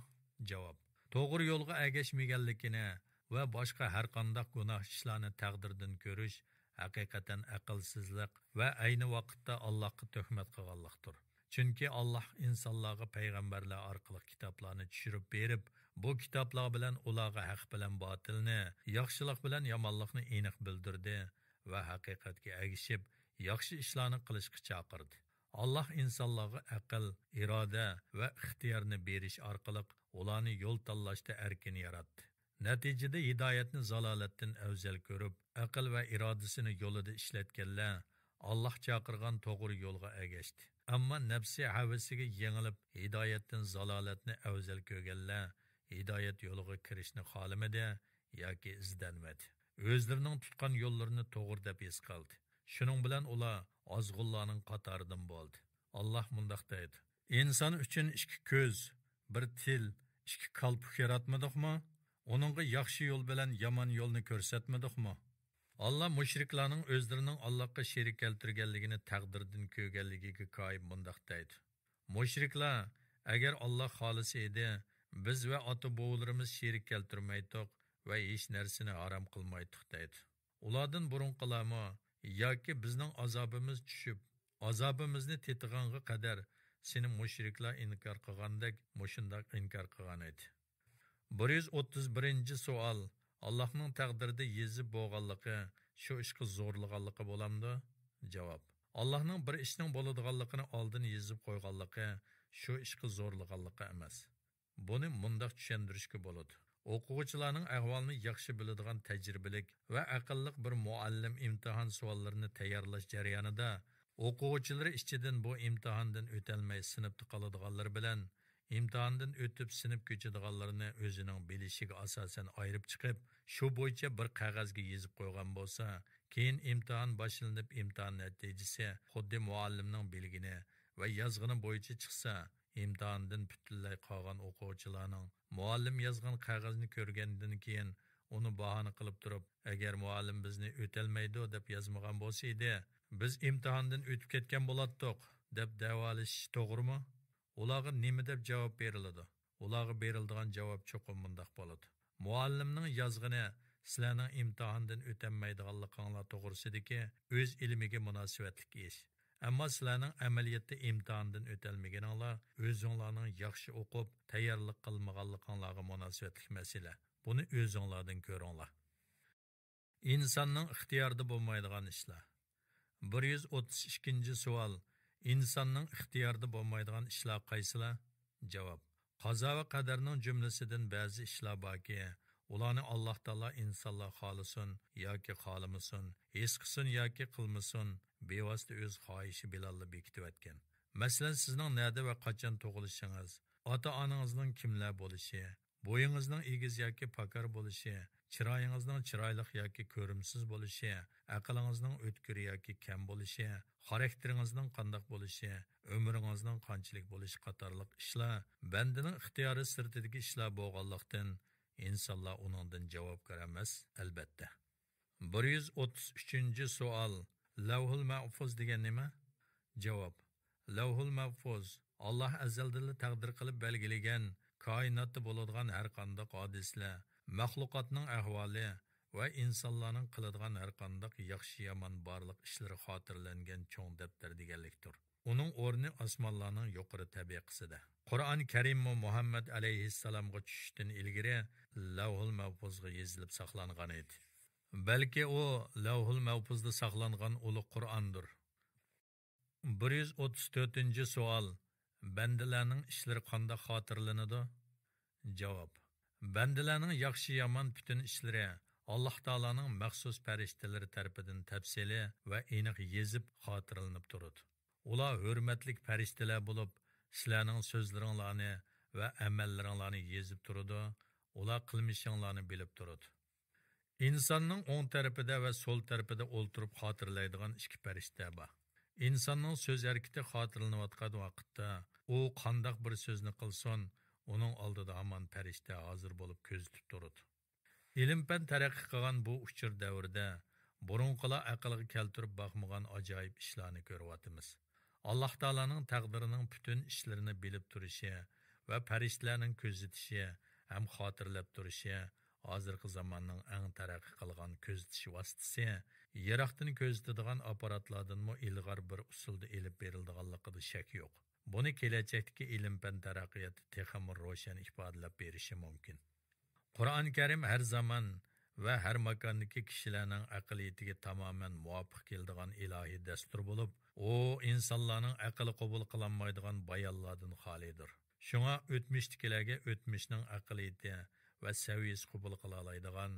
جاۋاب، توغرا يولغا ئەگەشمىگەنلىكىنى ۋە باشقا ھەر قانداق گۇناھ ئىشلارنى تەقدىردىن كۆرۈش ھەقىقەتەن ئەقىلسىزلىق ۋە ئەينى ۋاقىتتا ئاللاھقا تۆھمەت قىلغانلىقتۇر. چۈنكى ئاللاھ ئىنسانلارغا پەيغەمبەرلەر ئارقىلىق كىتابلارنى چۈشۈرۈپ بېرىپ، بۇ كىتابلار بىلەن ئۇلارغا ھەق بىلەن باتىلنى، ياخشىلىق بىلەن يامانلىقنى ئېنىق بىلدۈردى ۋە ھەقىقەتكە ئەگىشىپ، ياخشى ئىشلارنى قىلىشقا چاقىردى. ئاللاھ ئىنسانلارغا ئەقىل، ئىرادە ۋە ئىختىيارنى بېرىش ئارقىلىق ئۇلارنى يول تاللاشتا ئەركىن ياراتتى. نەتىجىدە ھىدايەتنى زالالەتتىن ئەۋزەل كۆرۈپ، ئەقىل ۋە ئىرادىسىنى يولىدا ئىشلەتكەنلەر ئاللاھ چاقىرغان توغرا يولغا ئەگەشتى. ئەمما نەپسى ھەۋىسىگە يېڭىلىپ، ھىدايەتتىن زالالەتنى ئەۋزەل كۆرگەنلەر ھىدايەت يولىغا كىرىشنى خالىمىدى ياكى ئىزدەنمىدى. ئۆزلىرىنىڭ تۇتقان يوللىرىنى توغرا دەپ ھېس قىلدى. شۇنىڭ بىلەن ئۇلار ئازغۇنلارنىڭ قاتارىدىن بولدى. ئاللاھ مۇنداق دەيدۇ: ئىنسان ئۈچۈن ئىككى كۆز، بىر تىل، ئىككى كالپۇك ياراتمىدۇقمۇ؟ ئۇنىڭغا ياخشى يول بىلەن يامان يولنى كۆرسەتمىدۇقمۇ؟ ئاللاھ مۇشرىكلارنىڭ ئۆزلىرىنىڭ ئاللاھقا شېرىك كەلتۈرگەنلىكىنى تەقدىردىن كۆرگەنلىكىگە كايىپ مۇنداق دەيدۇ: مۇشرىكلار، ئەگەر ئاللاھ خالىسا ئىدى، بىز ۋە ئاتا-بوۋىلىرىمىز شېرىك كەلتۈرمەيتتۇق ۋە ھېچ نەرسىنى ھارام قىلمايتتۇق دەيدۇ. ئۇلاردىن بۇرۇنقىلارمۇ ياكى بىزنىڭ ئازابىمىز چۈشۈپ، ئازابىمىزنى تېتىغانغا قەدەر سېنى مۇشرىكلار ئىنكار قىلغاندەك مۇشۇنداق ئىنكار قىلغان ئىدى. بىر يۈز ئوتتۇز بىرىنچى سوئال، ئاللاھنىڭ تەقدىردە يېزىپ بولغانلىقى شۇ ئىشقا زورلىغانلىقى بولامدۇ؟ جاۋاب، ئاللاھنىڭ بىر ئىشنىڭ بولىدىغانلىقىنى ئالدىن يېزىپ قويغانلىقى شۇ ئىشقا زورلىغانلىقى ئەمەس. بۇنى مۇنداق چۈشەندۈرۈشكە بولىدۇ. ئوقۇغۇچىلارنىڭ ئەھۋالىنى ياخشى بىلىدىغان تەجرىبىلىك ۋە ئەقىللىق بىر مۇئەللىم ئىمتىھان سوئاللىرىنى تەييارلاش جەريانىدا ئوقۇغۇچىلىرى ئىچىدىن بۇ ئىمتىھاندىن ئۆتەلمەي سىنىپتا قالىدىغانلىرى بىلەن ئىمتىھاندىن ئۆتۈپ سىنىپ كۆچىدىغانلىرىنى ئۆزىنىڭ بىلىشىگە ئاساسەن ئايرىپ چىقىپ، شۇ بويىچە بىر قەغەزگە يېزىپ قويغان بولسا، كېيىن ئىمتىھان باشلىنىپ ئىمتىھان نەتىجىسى خۇددى مۇئەللىمنىڭ بىلگىنى ۋە يازغىنى بويىچە چىقسا، ئىمتىھاندىن پۈتۈنلەي قالغان ئوقۇغۇچىلارنىڭ مۇئەللىم يازغان قەغەزنى كۆرگەندىن كېيىن ئۇنى باھانە قىلىپ تۇرۇپ، ئەگەر مۇئەللىم بىزنى ئۆتەلمەيدۇ دەپ يازمىغان بولسا ئىدى، بىز ئىمتىھاندىن ئۆتۈپ كەتكەن بولاتتۇق دەپ دەۋالىشىشى توغرىمۇ؟ ئۇلارغا نېمە دەپ جاۋاب بېرىلىدۇ؟ ئۇلارغا بېرىلىدىغان جاۋاب چوقۇم مۇنداق بولىدۇ. مۇئەللىمنىڭ يازغىنى سىلەرنىڭ ئىمتىھاندىن ئۆتەلمەيدىغانلىقىڭلار توغرىسىدىكى ئۆز ئىلمىگە مۇناسىۋەتلىك ئىش. ئەمما سىلەرنىڭ ئەمەلىيەتتە ئىمتىھاندىن ئۆتەلمىگىنىڭلار ئۆزۈڭلارنىڭ ياخشى ئوقۇپ، تەييارلىق قىلمىغانلىقىڭلارغا مۇناسىۋەتلىك مەسىلە. بۇنى ئۆزۈڭلاردىن كۆرۈڭلار. ئىنساننىڭ ئىختىيارىدا بولمايدىغان ئىشلار. بىر يۈز ئوتتۇز ئىككىنچى سوئال. ئىنساننىڭ ئىختىيارىدا بولمايدىغان ئىشلار قايسىلار؟ جاۋاب. قازا ۋە قەدەرنىڭ جۈملىسىدىن بەزى ئىشلار باركى، ئۇلارنى ئاللاھ تائالا ئىنسانلار خالىسۇن ياكى خالىمىسۇن، ھېس قىلسۇن ياكى قىلمىسۇن، بىۋاسىتە ئۆز خاھىشى بىلەنلا بېكىتىۋەتكەن. مەسىلەن، سىزنىڭ نەدە ۋە قاچان تۇغۇلۇشىڭىز، ئاتا-ئانىڭىزنىڭ كىملەر بولۇشى، بويىڭىزنىڭ ئېگىز ياكى پاكار بولۇشى، چىرايىڭىزنىڭ چىرايلىق ياكى كۆرۈمسىز بولۇشى، ئەقلىڭىزنىڭ ئۆتكۈر ياكى كەم بولۇشى، خاراكتېرىڭىزنىڭ قانداق بولۇشى، ئۆمرىڭىزنىڭ قانچىلىك بولۇشى قاتارلىق ئىشلار بەندىنىڭ ئىختىيارى سىرتىدىكى ئىشلار بولغانلىقتىن، ئىنسانلار ئۇنىڭدىن جاۋابكار ئەمەس، ئەلبەتتە. بىر يۈز ئوتتۇز ئۈچىنچى سوئال. لەۋھۇل مەھفۇز دېگەن نېمە؟ جاۋاب. لەۋھۇل مەھفۇز، ئاللاھ ئەزەلدىنلا تەقدىر قىلىپ بەلگىلىگەن كائىناتتا بولىدىغان ھەرقانداق ھادىسىلەر، مەخلۇقاتنىڭ ئەھۋالى ۋە ئىنسانلارنىڭ قىلىدىغان ھەرقانداق ياخشى-يامان بارلىق ئىشلىرى خاتىرىلەنگەن چوڭ دەپتەر دېگەنلىكتۇر. ئۇنىڭ ئورنى ئاسمانلارنىڭ يۇقىرى تەبىقىسىدە. قۇرئان كەرىممۇ مۇھەممەد ئەلەيھىسسالامغا چۈشۈشتىن ئىلگىرى لەۋھۇل مەھفۇزغا يېزىلىپ ساقلانغان ئىدى. بەلكى ئۇ لەۋھۇل مەھفۇزدا ساقلانغان ئۇلۇغ قۇرئاندۇر. بىر يۈز ئوتتۇز تۆتىنچى سوئال. بەندىلەرنىڭ ئىشلىرى قانداق خاتىرىلىنىدۇ؟ جاۋاب. بەندىلەرنىڭ ياخشى-يامان پۈتۈن ئىشلىرى ئاللاھ تائالانىڭ مەخسۇس پەرىشتىلىرى تەرىپىدىن تەپسىلىي ۋە ئېنىق يېزىپ خاتىرىلىنىپ تۇرىدۇ. ئۇلار ھۆرمەتلىك پەرىشتىلەر بولۇپ، سىلەرنىڭ سۆزلىرىڭلارنى ۋە ئەمەللىرىڭلارنى يېزىپ تۇرىدۇ، ئۇلار قىلمىشىڭلارنى بىلىپ تۇرىدۇ. ئىنساننىڭ ئوڭ تەرىپىدە ۋە سول تەرىپىدە ئولتۇرۇپ خاتىرىلەيدىغان ئىككى پەرىشتە بار. ئىنساننىڭ سۆز ھەرىكىتى خاتىرىلىنىۋاتقان ۋاقىتتا، ئۇ قانداق بىر سۆزنى قىلسۇن، ئۇنىڭ ئالدىدا ھامان پەرىشتە ھازىر بولۇپ كۆزىتىپ تۇرىدۇ. ئىلىم-پەن تەرەققىي قىلغان بۇ ئۇچۇر دەۋرىدە، بۇرۇنقىلار ئەقىلگە كەلتۈرۈپ باقمىغان ئاجايىپ ئىشلارنى كۆرۈۋاتىمىز. ئاللاھ تائالانىڭ تەقدىرىنىڭ پۈتۈن ئىشلىرىنى بىلىپ تۇرۇشى ۋە پەرىشتىلەرنىڭ كۆزىتىشى ھەم خاتىرىلەپ تۇرۇشى ھازىرقى زاماننىڭ ئەڭ تەرەققىي قىلغان كۆزىتىش ۋاسىتىسى، يىراقتىن كۆزىتىدىغان ئاپپاراتلاردىنمۇ ئىلغار بىر ئۇسۇلدا ئېلىپ بېرىلىدىغانلىقىدا شەك يوق. بۇنى كېلەچەكتىكى ئىلىم-پەن تەرەققىياتى تېخىمۇ روشەن ئىپادىلەپ بېرىشى مۇمكىن. قۇرئان كەرىم ھەر زامان ۋە ھەر ماكاندىكى كىشىلەرنىڭ ئەقلىيىتىگە تامامەن مۇۋاپىق كېلىدىغان ئىلاھىي دەستۇر بولۇپ، ئۇ ئىنسانلارنىڭ ئەقلى قوبۇل قىلالمايدىغان بايانلاردىن خالىيدۇر. شۇڭا ئۆتمۈشتىكىلەرگە ئۆتمۈشنىڭ ئەقلىيىتى ۋە سەۋىيەسى قوبۇل قىلالايدىغان،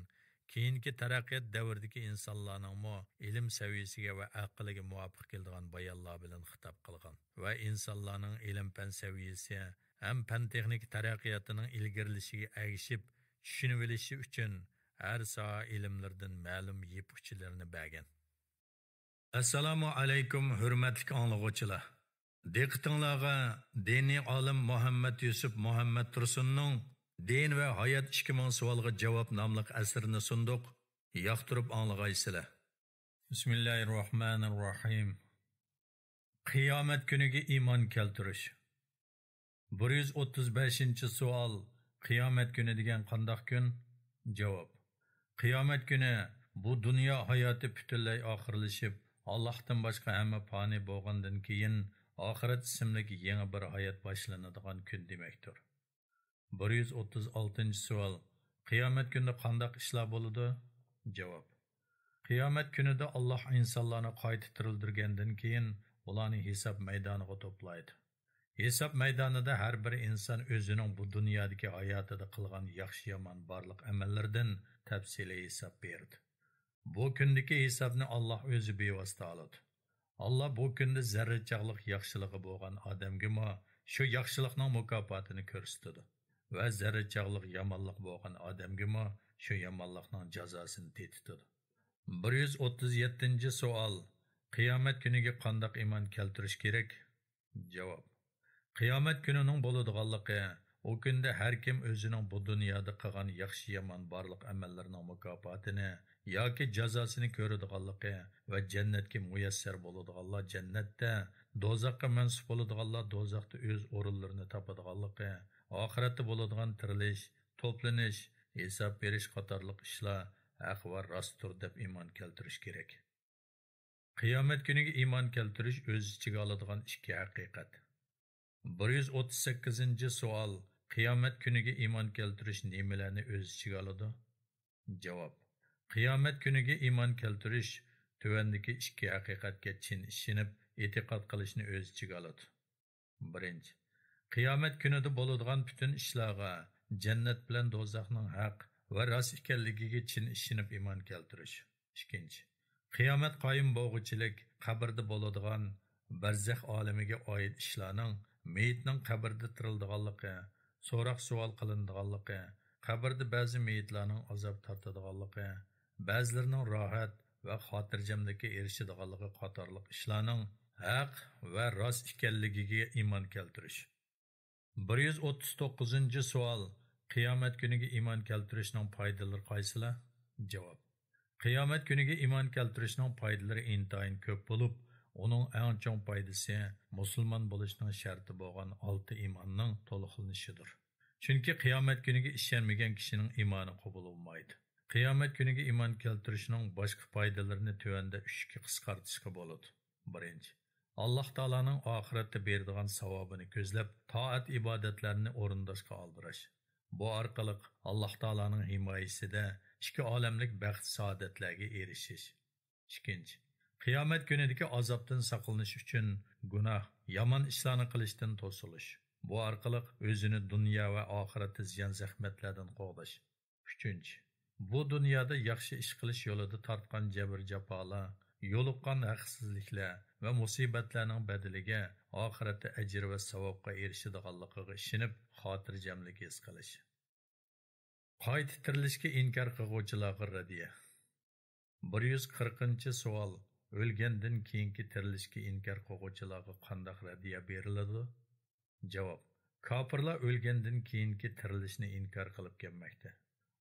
كېيىنكى تەرەققىيات دەۋرىدىكى ئىنسانلارنىڭمۇ ئىلىم سەۋىيەسىگە ۋە ئەقلىگە مۇۋاپىق كېلىدىغان بايانلار بىلەن خىتاب قىلغان ۋە ئىنسانلارنىڭ ئىلىم-پەن سەۋىيەسى ھەم پەن-تېخنىكا تەرەققىياتىنىڭ ئىلگىرىلىشىگە ئەگىشىپ چۈشىنىۋېلىشى ئۈچۈن ھەر ساھە ئىلىملىرىدىن مەلۇم يىپ ئۇچلىرىنى بەرگەن. ئەسسالامۇ ئەلەيكۇم، ھۆرمەتلىك ئاڭلىغۇچىلار! دىققىتىڭلارغا دىنىي ئالىم مۇھەممەد يۈسۈپ مۇھەممەد تۇرسۇننىڭ دىن ۋە ھايات ئىككى مىڭ سوئالغا جاۋاب ناملىق ئەسىرىنى سۇندۇق. ياقتۇرۇپ ئاڭلىغايسىلەر. بىسمىللاھىررەھمانىررەھىم. قىيامەت كۈنىگە ئىمان كەلتۈرۈش. بىر يۈز ئوتتۇز بەشىنچى سوئال، قىيامەت كۈنى دېگەن قانداق كۈن؟ جاۋاب، قىيامەت كۈنى بۇ دۇنيا ھاياتى پۈتۈنلەي ئاخىرلىشىپ، ئاللاھتىن باشقا ھەممە پانىي بولغاندىن كېيىن، ئاخىرەت ئىسىملىك يېڭى بىر ھايات باشلىنىدىغان كۈن دېمەكتۇر. بىر يۈز ئوتتۇز ئالتىنچى سوئال، قىيامەت كۈنىدە قانداق ئىشلار بولىدۇ؟ جاۋاب، قىيامەت كۈنىدە ئاللاھ ئىنسانلارنى قايتا تىرىلدۈرگەندىن كېيىن، ئۇلارنى ھېساب مەيدانىغا توپلايدۇ. ھېساب مەيدانىدا ھەر بىر ئىنسان ئۆزىنىڭ بۇ دۇنيادىكى ھاياتىدا قىلغان ياخشى-يامان بارلىق ئەمەللىرىدىن تەپسىلىي ھېساب بېرىدۇ. بۇ كۈندىكى ھېسابنى ئاللاھ ئۆزى بىۋاسىتە ئالىدۇ. ئاللاھ بۇ كۈندە زەررە چاغلىق ياخشىلىقى بولغان ئادەمگىمۇ شۇ ياخشىلىقنىڭ مۇكاپاتىنى كۆرسىتىدۇ ۋە زەررە چاغلىق يامانلىق بولغان ئادەمگىمۇ شۇ يامانلىقنىڭ جازاسىنى تېتىتىدۇ. بىر يۈز ئوتتۇز يەتتىنچى سوئال: قىيامەت كۈنىگە قانداق ئىمان كەلتۈرۈش كېرەك؟ جاۋاب: قىيامەت كۈنىنىڭ بولىدىغانلىقى، ئۇ كۈندە ھەر كىم ئۆزىنىڭ بۇ دۇنيادا قىلغان ياخشى-يامان بارلىق ئەمەللىرىنىڭ مۇكاپاتىنى ياكى جازاسىنى كۆرىدىغانلىقى ۋە جەننەتكە مۇيەسسەر بولىدىغانلار جەننەتتە، دوزاخقا مەنسۇپ بولىدىغانلار دوزاختا ئۆز ئورۇنلىرىنى تاپىدىغانلىقى، ئاخىرەتتە بولىدىغان تىرىلىش، توپلىنىش، ھېساب بېرىش قاتارلىق ئىشلار ھەق ۋە راستتۇر دەپ ئىمان كەلتۈرۈش كېرەك. قىيامەت كۈنىگە ئىمان كەلتۈرۈش ئۆز ئىچىگە ئالىدىغان ئىككى ھەقىقەت. بىر يۈز ئوتتۇز سەككىزىنچى سوئال: قىيامەت كۈنىگە ئىمان كەلتۈرۈش نېمىلەرنى ئۆز ئىچىگە ئالىدۇ؟ جاۋاب: قىيامەت كۈنىگە ئىمان كەلتۈرۈش تۆۋەندىكى ئىككى ھەقىقەتكە چىن ئىشىنىپ، ئېتىقاد قىلىشنى ئۆز ئىچىگە ئالىدۇ. بىرىنچى، قىيامەت كۈنىدە بولىدىغان پۈتۈن ئىشلارغا، جەننەت بىلەن دوزاخنىڭ ھەق ۋە راست ئىكەنلىكىگە چىن ئىشىنىپ ئىمان كەلتۈرۈش. ئىككىنچى، قىيامەت قايىم بولغۇچىلىك قەبرىدە بولىدىغان بەرزەخ ئالىمىگە ئائىت ئىشلارنىڭ، مېيىتنىڭ قەبرىدە تىرىلىدىغانلىقى، سوراق-سوئال قىلىنىدىغانلىقى، قەبرىدە بەزى مېيىتلارنىڭ ئازاب تارتىدىغانلىقى، بەزىلىرىنىڭ راھەت ۋە خاتىرجەملىككە ئېرىشىدىغانلىقى قاتارلىق ئىشلارنىڭ ھەق ۋە راست ئىكەنلىكىگە ئىمان كەلتۈرۈش. بىر يۈز ئوتتۇز توققۇزىنچى سوئال: قىيامەت كۈنىگە ئىمان كەلتۈرۈشنىڭ پايدىلىرى قايسىلار؟ جاۋاب: قىيامەت كۈنىگە ئىمان كەلتۈرۈشنىڭ پايدىلىرى ئىنتايىن كۆپ بولۇپ، ئۇنىڭ ئەڭ چوڭ پايدىسى مۇسۇلمان بولۇشنىڭ شەرتى بولغان ئالتە ئىماننىڭ تولۇقلىنىشىدۇر. چۈنكى قىيامەت كۈنىگە ئىشەنمىگەن كىشىنىڭ ئىمانى قوبۇل بولمايدۇ. قىيامەت كۈنىگە ئىمان كەلتۈرۈشنىڭ باشقا پايدىلىرىنى تۆۋەندە ئۈچكە قىسقارتىشقا بولىدۇ. بىرىنچى، ئاللاھ تائالانىڭ ئاخىرەتتە بېرىدىغان ساۋابىنى كۆزلەپ، تائەت-ئىبادەتلەرنى ئورۇنداشقا ئالدىراش. بۇ ئارقىلىق ئاللاھ تائالانىڭ ھىمايىسىدە ئىككى ئالەملىك بەخت-سائادەتلەرگە ئېرىشىش. ئىككىنچى، قىيامەت كۈنىدىكى ئازابتىن ساقلىنىش ئۈچۈن گۇناھ، يامان ئىشلارنى قىلىشتىن توسۇلۇش. بۇ ئارقىلىق ئۆزىنى دۇنيا ۋە ئاخىرەتتە زىيان-زەخمەتلەردىن قوغداش. ئۈچىنچى، بۇ دۇنيادا ياخشى ئىش قىلىش يولىدا تارتقان جەبىر-جاپالار، يولۇققان ھەقسىزلىكلەر ۋە مۇسىبەتلەرنىڭ بەدىلىگە ئاخىرەتتە ئەجىر ۋە ساۋابقا ئېرىشىدىغانلىقىغا ئىشىنىپ، خاتىرجەملىك ھېس قىلىش. قايتا تىرىلىشكە ئىنكار قىلغۇچىلارغا رەددىيە. بىر يۈز قىرىقىنچى سوئال: ئۆلگەندىن كېيىنكى تىرىلىشكە ئىنكار قىلغۇچىلارغا قانداق رەددىيە بېرىلىدۇ؟ جاۋاب: كاپىرلار ئۆلگەندىن كېيىنكى تىرىلىشنى ئىنكار قىلىپ كەلمەكتە.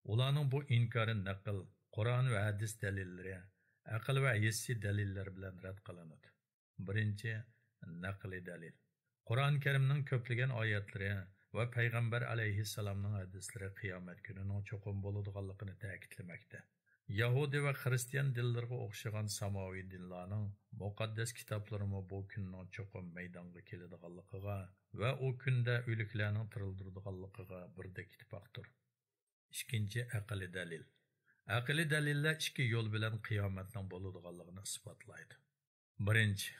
ئۇلارنىڭ بۇ ئىنكارى نەقىل، قۇرئان ۋە ھەدىس دەلىللىرى، ئەقىل ۋە ھېسسىي دەلىللەر بىلەن رەت قىلىنىدۇ. بىرىنچى، نەقلىي دەلىل. قۇرئان كەرىمنىڭ كۆپلىگەن ئايەتلىرى ۋە پەيغەمبەر ئەلەيھىسسالامنىڭ ھەدىسلىرى قىيامەت كۈنىنىڭ چوقۇم بولىدىغانلىقىنى تەكىتلىمەكتە. يەھۇدىي ۋە خىرىستىيان دىنلىرىغا ئوخشىغان ساماۋىي دىنلارنىڭ مۇقەددەس كىتابلىرىمۇ بۇ كۈننىڭ چوقۇم مەيدانغا كېلىدىغانلىقىغا ۋە ئۇ كۈندە ئۆلۈكلەرنىڭ تىرىلدۈرىدىغانلىقىغا بىردەك ئىتتىپاقتۇر. ئىككىنچى، ئەقلىي دەلىل. ئەقلىي دەلىللەر ئىككى يول بىلەن قىيامەتنىڭ بولىدىغانلىقىنى ئىسپاتلايدۇ. بىرىنچى،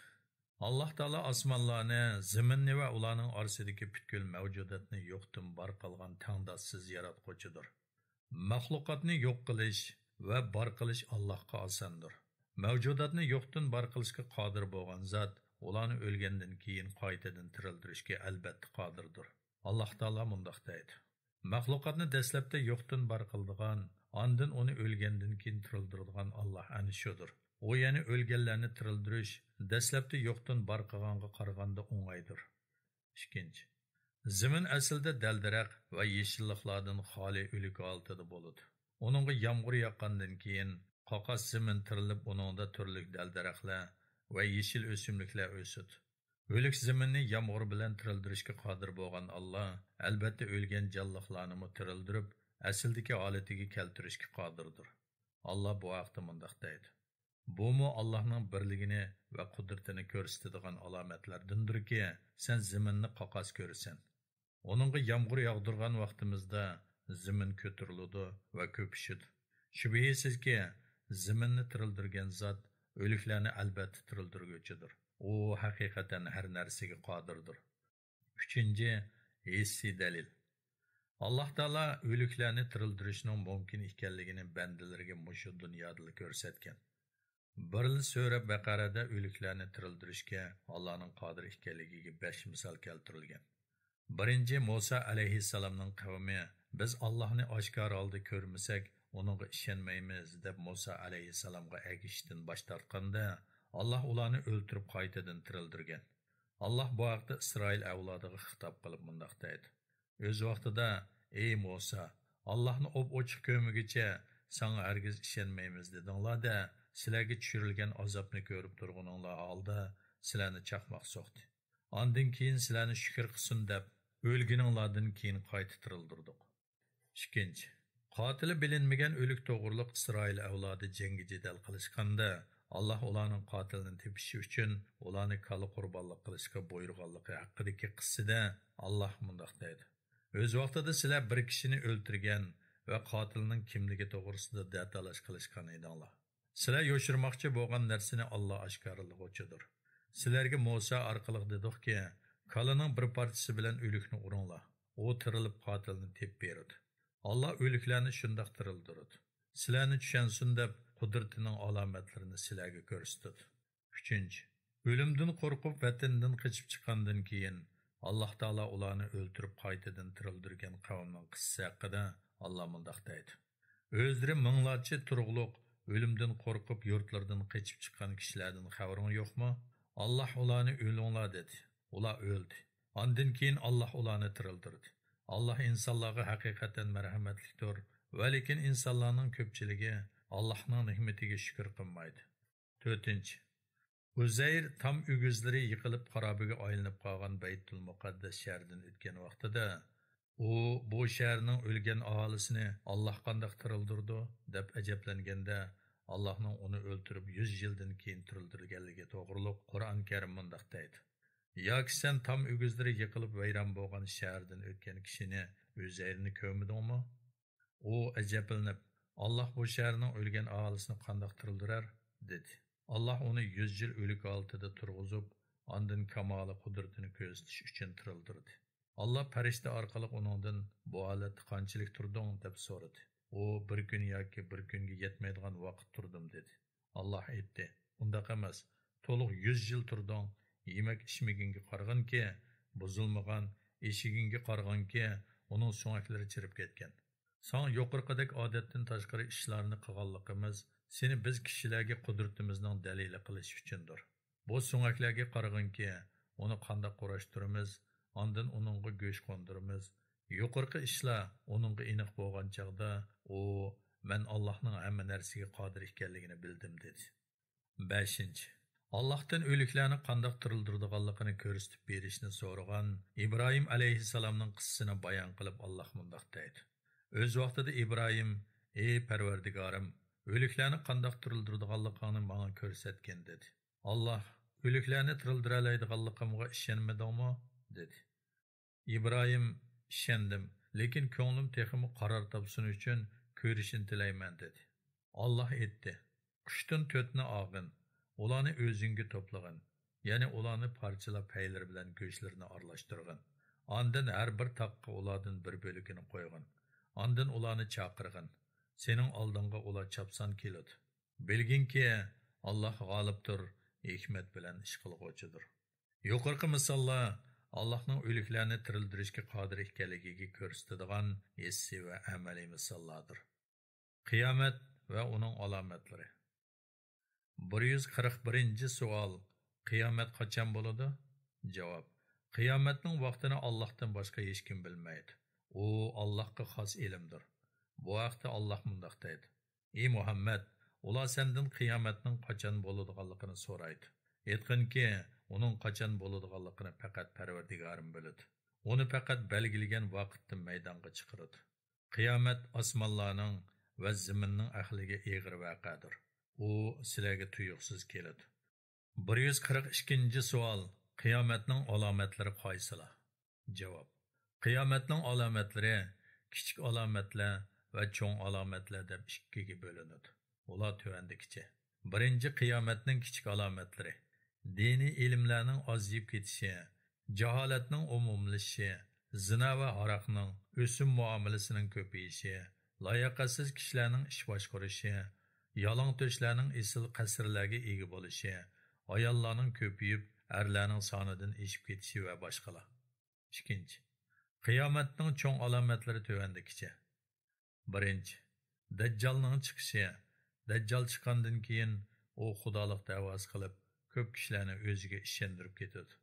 ئاللاھ تائالا ئاسمانلارنى، زېمىننى ۋە ئۇلارنىڭ ئارىسىدىكى پۈتكۈل مەۋجۇداتنى يوقتىن بار قىلغان تەڭداشسىز ياراتقۇچىدۇر. مەخلۇقاتنى يوق قىلىش ۋە بار قىلىش ئاللاھقا ئاساندۇر. مەۋجۇداتنى يوقتىن بار قىلىشقا قادىر بولغان زات ئۇلارنى ئۆلگەندىن كېيىن قايتىدىن تىرىلدۈرۈشكە ئەلبەتتە قادىردۇر. ئاللاھ تائالا مۇنداق دەيدۇ: مەخلۇقاتنى دەسلەپتە يوقتىن بار قىلىدىغان، ئاندىن ئۇنى ئۆلگەندىن كېيىن تىرىلدۈرىدىغان ئاللاھ ئەنە شۇدۇر. ئۇ يەنى ئۆلگەنلەرنى تىرىلدۈرۈش دەسلەپتە يوقتىن بار قىلغانغا قارىغاندا ئوڭايدۇر. ئىككىنچى، زېمىن ئەسلىدە دەل-دەرەخ ۋە يېشىللىقلاردىن خالىي ئۆلۈك ھالىتىدە بولىدۇ. ئۇنىڭغا يامغۇر ياغقاندىن كېيىن، قاقاس زېمىن تىرىلىپ، ئۇنىڭدا تۈرلۈك دەل-دەرەخلەر ۋە يېشىل ئۆسۈملۈكلەر ئۆسىدۇ. ئۆلۈك زېمىننى يامغۇر بىلەن تىرىلدۈرۈشكە قادىر بولغان ئاللاھ، ئەلبەتتە، ئۆلگەن جانلىقلارنىمۇ تىرىلدۈرۈپ، ئەسلىدىكى ھالىتىگە كەلتۈرۈشكە قادىردۇر. ئاللاھ بۇ ھەقتە مۇنداق دەيدۇ: بۇمۇ ئاللاھنىڭ بىرلىكىنى ۋە قۇدرىتىنى كۆرسىتىدىغان ئالامەتلەردىندۇركى، سەن زېمىننى قاقاس كۆرىسەن. ئۇنىڭغا يامغۇر ياغدۇرغان ۋاقتىمىزدا زېمىن كۆتۈرۈلىدۇ ۋە كۆپۈشىدۇ. شۈبھىسىزكى، زېمىننى تىرىلدۈرگەن زات ئۆلۈكلەرنى ئەلبەتتە تىرىلدۈرگۈچىدۇر. ئۇ ھەقىقەتەن ھەر نەرسىگە قادىردۇر. ئۈچىنچى، ھېسسىي دەلىل. ئاللاھ تائالا ئۆلۈكلەرنى تىرىلدۈرۈشنىڭ مۇمكىن ئىكەنلىكىنى بەندىلىرىگە مۇشۇ دۇنيادىلا كۆرسەتكەن. بىرلا سۈرە بەقەرەدە ئۆلۈكلەرنى تىرىلدۈرۈشكە ئاللاھنىڭ قادىر ئىكەنلىكىگە بەش مىسال كەلتۈرۈلگەن. بىرىنچى، مۇسا ئەلەيھىسسالامنىڭ قەۋمى، «بىز ئاللاھنى ئاشكارا ھالدا كۆرمىسەك، ئۇنىڭغا ئىشەنمەيمىز» دەپ مۇسا ئەلەيھىسسالامغا ئەگىشىشتىن باش تارتقاندا، ئاللاھ ئۇلارنى ئۆلتۈرۈپ قايتىدىن تىرىلدۈرگەن. ئاللاھ بۇ ھەقتە ئىسرائىل ئەۋلادىغا خىتاب قىلىپ مۇنداق دەيدۇ: ئۆز ۋاقتىدا، ئەي مۇسا، ئاللاھنى ئوپئوچۇق كۆرمىگۈچە ساڭا ھەرگىز ئىشەنمەيمىز دېدىڭلار-دە، سىلەرگە چۈشۈرۈلگەن ئازابنى كۆرۈپ تۇرغىنىڭلار ھالدا سىلەرنى چاقماق سوقتى. ئاندىن كېيىن سىلەرنى شۈكۈر قىلسۇن دەپ، ئۆلگىنىڭلاردىن كېيىن قايتا تىرىلدۈردۇق. ئىككىنچى، قاتىلى بىلىنمىگەن ئۆلۈك توغرۇلۇق ئىسرائىل ئەۋلادى جەڭگى جېدەل قىلىشقاندا، ئاللاھ ئۇلارنىڭ قاتىلىنى تېپىشى ئۈچۈن ئۇلارنى كالا قۇربانلىق قىلىشقا بۇيرۇغانلىقى ھەققىدىكى قىسسىدە، ئاللاھ مۇنداق دەيدۇ: ئۆز ۋاقتىدا سىلەر بىر كىشىنى ئۆلتۈرگەن ۋە قاتىلنىڭ كىملىكى توغرىسىدا دەتالاش قىلىشقان ئىدىڭلار. سىلەر يوشۇرماقچى بولغان نەرسىنى ئاللاھ ئاشكارىلىغۇچىدۇر. سىلەرگە مۇسا ئارقىلىق دېدۇقكى، كالىنىڭ بىر پارچىسى بىلەن ئۆلۈكنى ئۇرۇڭلار، ئۇ تىرىلىپ قاتىلنى تېپىپ بېرىدۇ. ئاللاھ ئۆلۈكلەرنى شۇنداق تىرىلدۈرىدۇ. سىلەرنى چۈشەنسۇن دەپ، قۇدرىتىنىڭ ئالامەتلىرىنى سىلەرگە كۆرسىتىدۇ. ئۈچىنچى، ئۆلۈمدىن قورقۇپ ۋەتىنىدىن قېچىپ چىققاندىن كېيىن، ئاللاھ تائالا ئۇلارنى ئۆلتۈرۈپ قايتىدىن تىرىلدۈرگەن قەۋمنىڭ قىسسىسى ھەققىدە ئاللاھ مۇنداق دەيدۇ: ئۆزلىرى مىڭلارچە تۇرغۇلۇق ئۆلۈمدىن قورقۇپ يۇرتلىرىدىن قېچىپ چىققان كىشىلەردىن خەۋىرىڭ يوقمۇ؟ ئاللاھ ئۇلارنى ئۆلۈڭلار دېدى. ئۇلار ئۆلدى. ئاندىن كېيىن ئاللاھ ئۇلارنى تىرىلدۈردى. ئاللاھ ئىنسانلارغا ھەقىقەتەن مەرھەمەتلىكتۇر، ۋەلىكىن ئىنسانلارنىڭ كۆپچىلىكى ئاللاھنىڭ نېمىتىگە شۈكۈر قىلمايدۇ. تۆتىنچى، ئۇزەير تام ئۆگزىلىرى يىقىلىپ خارابىگە ئايلىنىپ قالغان بەيتۇل مۇقەددەس شەھىرىدىن ئۆتكەن ۋاقتىدا، ئۇ بۇ شەھەرنىڭ ئۆلگەن ئاھالىسىنى ئاللاھ قانداق تىرىلدۈرىدۇ دەپ ئەجەبلەنگەندە، ئاللاھنىڭ ئۇنى ئۆلتۈرۈپ يۈز يىلدىن كېيىن تىرىلدۈرگەنلىكى توغرۇلۇق قۇرئان كەرىم مۇنداق دەيدۇ: ياكى سەن تام ئۆگزىلىرى يىقىلىپ ۋەيران بولغان شەھەردىن ئۆتكەن كىشىنى ئۇزەيرنى كۆرمىدىڭمۇ؟ ئۇ ئەجەبلىنىپ، ئاللاھ بۇ شەھەرنىڭ ئۆلگەن ئاھالىسىنى قانداق تىرىلدۈرەر؟ دېدى. ئاللاھ ئۇنى يۈز يىل ئۆلۈك ھالىتىدە تۇرغۇزۇپ، ئاندىن كامالى قۇدرىتىنى كۆرسىتىش ئۈچۈن تىرىلدۈردى. ئاللاھ پەرىشتە ئارقىلىق ئۇنىڭدىن، بۇ ھالەتتە قانچىلىك تۇردۇڭ؟ دەپ سورىدى. ئۇ، بىر كۈن ياكى بىر كۈنگە يەتمەيدىغان ۋاقىت تۇردۇم، دېدى. ئاللاھ ئېيتتى، ئۇنداق ئەمەس، تولۇق يۈز يىل تۇردۇڭ، يېمەك ئىچمىگىنىگە قارىغىنكى، بۇزۇلمىغان، ئېشىگىنىگە قارىغىنكى، ئۇنىڭ سۆڭەكلىرى چىرىپ كەتكەن. ساڭا يۇقىرىقىدەك ئادەتتىن تاشقىرى ئىشلارنى قىلغانلىقىمىز سېنى بىز كىشىلەرگە قۇدرىتىمىزنىڭ دەلىلى قىلىش ئۈچۈندۇر. بۇ سۆڭەكلەرگە قارىغىنكى، ئۇنى قانداق قۇراشتۇرىمىز، ئاندىن ئۇنىڭغا گۆش قوندۇرىمىز. يۇقىرىقى ئىشلار ئۇنىڭغا ئېنىق بولغان چاغدا ئۇ، مەن ئاللاھنىڭ ھەممە نەرسىگە قادىر ئىكەنلىكىنى بىلدىم، دېدى. بەشىنچى، ئاللاھتىن ئۆلۈكلەرنى قانداق تىرىلدۈرىدىغانلىقىنى كۆرسىتىپ بېرىشنى سورىغان ئىبراھىم ئەلەيھىسسالامنىڭ قىسسىسىنى بايان قىلىپ، ئاللاھ مۇنداق دەيدۇ. ئۆز ۋاقتىدا ئىبراھىم، ئى پەرۋەردىگارىم، ئۆلۈكلەرنى قانداق تىرىلدۈرىدىغانلىقىڭنى ماڭا كۆرسەتكىن، دېدى. ئاللاھ، ئۆلۈكلەرنى تىرىلدۈرەلەيدىغانلىقىمغا ئىشەنمىدىڭمۇ؟ دېدى. ئىبراھىم، ئىشەندىم، لېكىن كۆڭلۈم تېخىمۇ قارار تاپسۇن ئۈچۈن كۆرۈشنى تىلەيمەن، دېدى. ئاللاھ ئېيتتى، قۇشتىن تۆتنى ئالغىن، ئۇلارنى ئۆزۈڭگە توپلىغىن، يەنى ئۇلارنى پارچىلاپ پەيلىرى بىلەن گۆشلىرىنى ئارىلاشتۇرغىن. ئاندىن ھەر بىر تاغقا ئۇلاردىن بىر بۆلىكىنى قويغىن. ئاندىن ئۇلارنى چاقىرغىن. سېنىڭ ئالدىڭغا ئۇلار چاپسان كېلىدۇ. بىلگىنكى، ئاللاھ غالىبتۇر، ھېكمەت بىلەن ئىش قىلغۇچىدۇر. يۇقىرىقى مىساللار ئاللاھنىڭ ئۆلۈكلەرنى تىرىلدۈرۈشكە قادىر ئىكەنلىكىگە كۆرسىتىدىغان ھېسسىي ۋە ئەمەلىي مىساللاردۇر. قىيامەت ۋە ئۇنىڭ ئالامەتلىرى. بىر يۈز قىرىق بىرىنچى سوئال، قىيامەت قاچان بولىدۇ؟ جاۋاب، قىيامەتنىڭ ۋاقتىنى ئاللاھتىن باشقا ھېچكىم بىلمەيدۇ. ئۇ ئاللاھقا خاس ئىلىمدۇر. بۇ ھەقتە ئاللاھ مۇنداق دەيدۇ: ئى مۇھەممەد، ئۇلار سەندىن قىيامەتنىڭ قاچان بولىدىغانلىقىنى سورايدۇ. ئېيتقىنكى، ئۇنىڭ قاچان بولىدىغانلىقىنى پەقەت پەرۋەردىگارىم بىلىدۇ. ئۇنى پەقەت بەلگىلىگەن ۋاقىتتا مەيدانغا چىقىرىدۇ. قىيامەت ئاسمانلارنىڭ ۋە زېمىننىڭ ئەھلىگە ئېغىر ۋەقەدۇر. ئۇ سىلەرگە تۇيۇقسىز كېلىدۇ. بىر يۈز قىرىق ئىككىنچى سوئال، قىيامەتنىڭ ئالامەتلىرى قايسىلار؟ جاۋاب، قىيامەتنىڭ ئالامەتلىرى كىچىك ئالامەتلەر ۋە چوڭ ئالامەتلەر دەپ ئىككىگە بۆلۈنىدۇ. ئۇلار تۆۋەندىكىچە. بىرىنچى، قىيامەتنىڭ كىچىك ئالامەتلىرى. دىنىي ئىلىملەرنىڭ ئازىيىپ كېتىشى، جاھالەتنىڭ ئومۇملىشىشى، زىنا ۋە ھاراقنىڭ، ئۆسۈم مۇئامىلىسىنىڭ كۆپىيىشى، لاياقەتسىز كىشىلەرنىڭ ئىش باشقۇرۇشى، يالاڭتۆشلەرنىڭ ئېسىل قەسىرلەرگە ئىگە بولۇشى، ئاياللارنىڭ كۆپىيىپ، ئەرلەرنىڭ سانىدىن ئېشىپ كېتىشى ۋە باشقىلار. ئىككىنچى، قىيامەتنىڭ چوڭ ئالامەتلىرى تۆۋەندىكىچە. بىرىنچى، دەججالنىڭ چىقىشى. دەججال چىققاندىن كېيىن، ئۇ خۇدالىق دەۋاسى قىلىپ، كۆپ كىشىلەرنى ئۆزىگە ئىشەندۈرۈپ كېتىدۇ.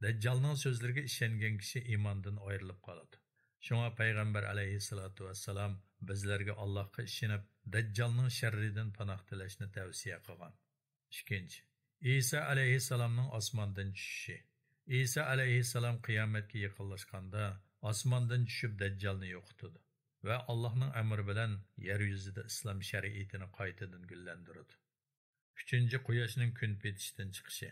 دەججالنىڭ سۆزلىرىگە ئىشەنگەن كىشى ئىماندىن ئايرىلىپ قالىدۇ. شۇڭا پەيغەمبەر ئەلەيھىسسالاتۇ ۋەسسالام بىزلەرگە ئاللاھقا ئىشىنىپ، دەججالنىڭ شەررىدىن پاناھ تىلەشنى تەۋسىيە قىلغان. ئىككىنچى، ئىسا ئەلەيھىسسالامنىڭ ئاسماندىن چۈشۈشى. ئىسا ئەلەيھىسسالام قىيامەتكە يېقىنلاشقاندا، ئاسماندىن چۈشۈپ دەججالنى يوقىتىدۇ ۋە ئاللاھنىڭ ئەمرى بىلەن يەر يۈزىدە ئىسلام شەرىئىتىنى قايتىدىن گۈللەندۈرىدۇ. ئۈچىنچى، قۇياشنىڭ كۈن پېتىشتىن چىقىشى.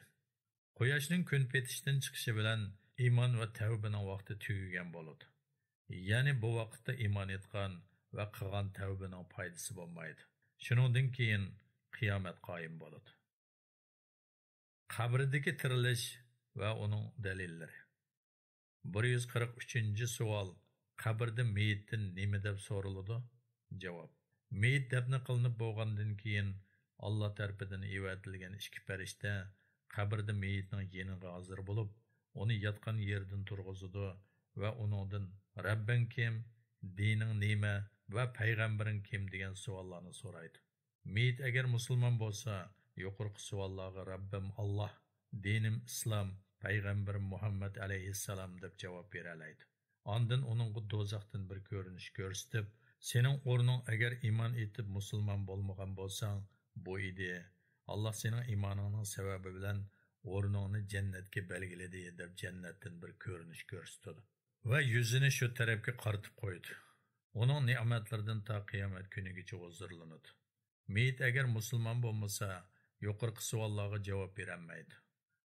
قۇياشنىڭ كۈن پېتىشتىن چىقىشى بىلەن ئىمان ۋە تەۋبىنىڭ ۋاقتى تۈگىگەن بولىدۇ. يەنى بۇ ۋاقىتتا ئىمان ئېيتقان ۋە قىلغان تەۋبىنىڭ پايدىسى بولمايدۇ. شۇنىڭدىن كېيىن قىيامەت قايىم بولىدۇ. قەبرىدىكى تىرىلىش ۋە ئۇنىڭ دەلىللىرى. بىر يۈز قىرىق ئۈچىنچى سوئال، قەبرىدە مېيىتتىن نېمە دەپ سورىلىدۇ؟ جاۋاب، مېيىت دەپنە قىلىنىپ بولغاندىن كېيىن، ئاللا تەرىپىدىن ئەۋەتىلگەن ئىككى پەرىشتە قەبرىدە مېيىتنىڭ يېنىغا ھازىر بولۇپ، ئۇنى ياتقان يېرىدىن تۇرغۇزىدۇ ۋە ئۇنىڭدىن، رەببىڭ كىم؟ دىنىڭ نېمە؟ ۋە پەيغەمبىرىڭ كىم؟ دېگەن سوئاللارنى سورايدۇ. مېيىت ئەگەر مۇسۇلمان بولسا، يۇقىرىقى سوئاللارغا رەببىم ئاللا، دىنىم ئىسلام، پەيغەمبىرىم مۇھەممەد ئەلەيھىسسالام دەپ جاۋاب بېرەلەيدۇ. ئاندىن ئۇنىڭغا دوزاختىن بىر كۆرۈنۈش كۆرسىتىپ، سېنىڭ ئورنۇڭ ئەگەر ئىمان ئېيتىپ مۇسۇلمان بولمىغان بولساڭ، بۇ ئىدى. ئاللا سېنىڭ ئىمانىڭنىڭ سەۋەبى بىلەن ئورنۇڭنى جەننەتكە بەلگىلىدى دەپ جەننەتتىن بىر كۆرۈنۈش كۆرسىتىدۇ. ۋە يۈزىنى شۇ تەرەپكە قارىتىپ قويدى. ئۇنىڭ نېمەتلىرىدىن تا قىيامەت كۈنىگىچە ھۇزۇرلىنىدۇ. مېيىت ئەگەر مۇسۇلمان بولمىسا، يۇقىرىقى سوئاللارغا جاۋاب بېرەلمەيدۇ.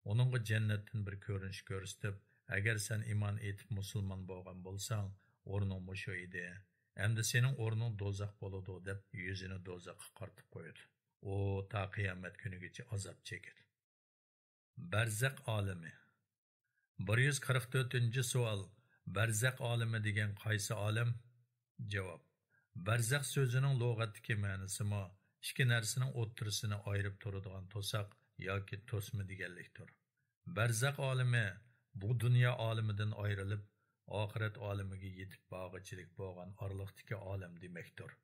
ئۇنىڭغا جەننەتتىن بىر كۆرۈنۈش كۆرسىتىپ، ئەگەر سەن ئىمان ئېيتىپ مۇسۇلمان بولغان بولساڭ، ئورنۇڭ مۇشۇ ئىدى. ئەمدى سېنىڭ ئورنۇڭ دوزاخ بولىدۇ، دەپ يۈزىنى دوزاخقا قارىتىپ قويىدۇ. ئۇ تا قىيامەت كۈنىگىچە ئازاب چېكىدۇ. بەرزەخ ئالىمى. بىر يۈز قىرىق تۆتىنچى سوئال، بەرزەخ ئالىمى دېگەن قايسى ئالەم؟ جاۋاب، بەرزەخ سۆزىنىڭ لۇغەتتىكى مەنىسىمۇ ئىككى نەرسىنىڭ ئوتتۇرىسىنى ئايرىپ تۇرىدىغان توساق ياكى توسما دېگەنلىكتۇر. بەرزەخ ئالىمى بۇ دۇنيا ئالىمىدىن ئايرىلىپ، ئاخىرەت ئالىمىگە يېتىپ بارغۇچىلىك بولغان ئارىلىقتىكى ئالەم دېمەكتۇر.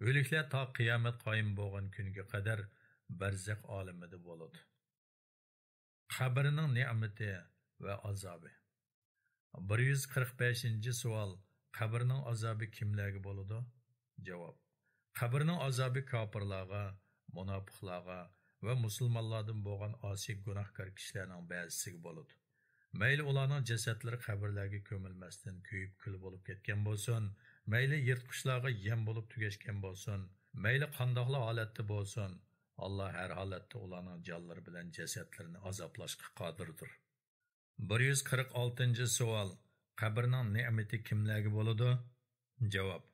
ئۆلۈكلەر تا قىيامەت قايىم بولغان كۈنگە قەدەر بەرزەخ ئالىمىدە بولىدۇ. قەبرىنىڭ نېمىتى ۋە ئازابى. بىر يۈز قىرىق بەشىنچى سوئال، قەبرىنىڭ ئازابى كىملەرگە بولىدۇ؟ جاۋاب، قەبرىنىڭ ئازابى كاپىرلارغا، مۇناپىقلارغا ۋە مۇسۇلمانلاردىن بولغان ئاسىي گۇناھكار كىشىلەرنىڭ بەزىسىگە بولىدۇ. مەيلى ئۇلارنىڭ جەسەتلىرى قەبرىلەرگە كۆمۈلمەستىن كۆيۈپ كۈل بولۇپ كەتكەن بولسۇن، مەيلى يىرتقۇچلارغا يەم بولۇپ تۈگەشكەن بولسۇن، مەيلى قانداقلا ھالەتتە بولسۇن، ئاللا ھەر ھالەتتە ئۇلارنىڭ جانلىرى بىلەن جەسەتلىرىنى ئازابلاشقا قادىردۇر. بىر يۈز قىرىق ئالتىنچى سوئال، قەبرىنىڭ نېمىتى كىملەرگە بولىدۇ؟ جاۋاب،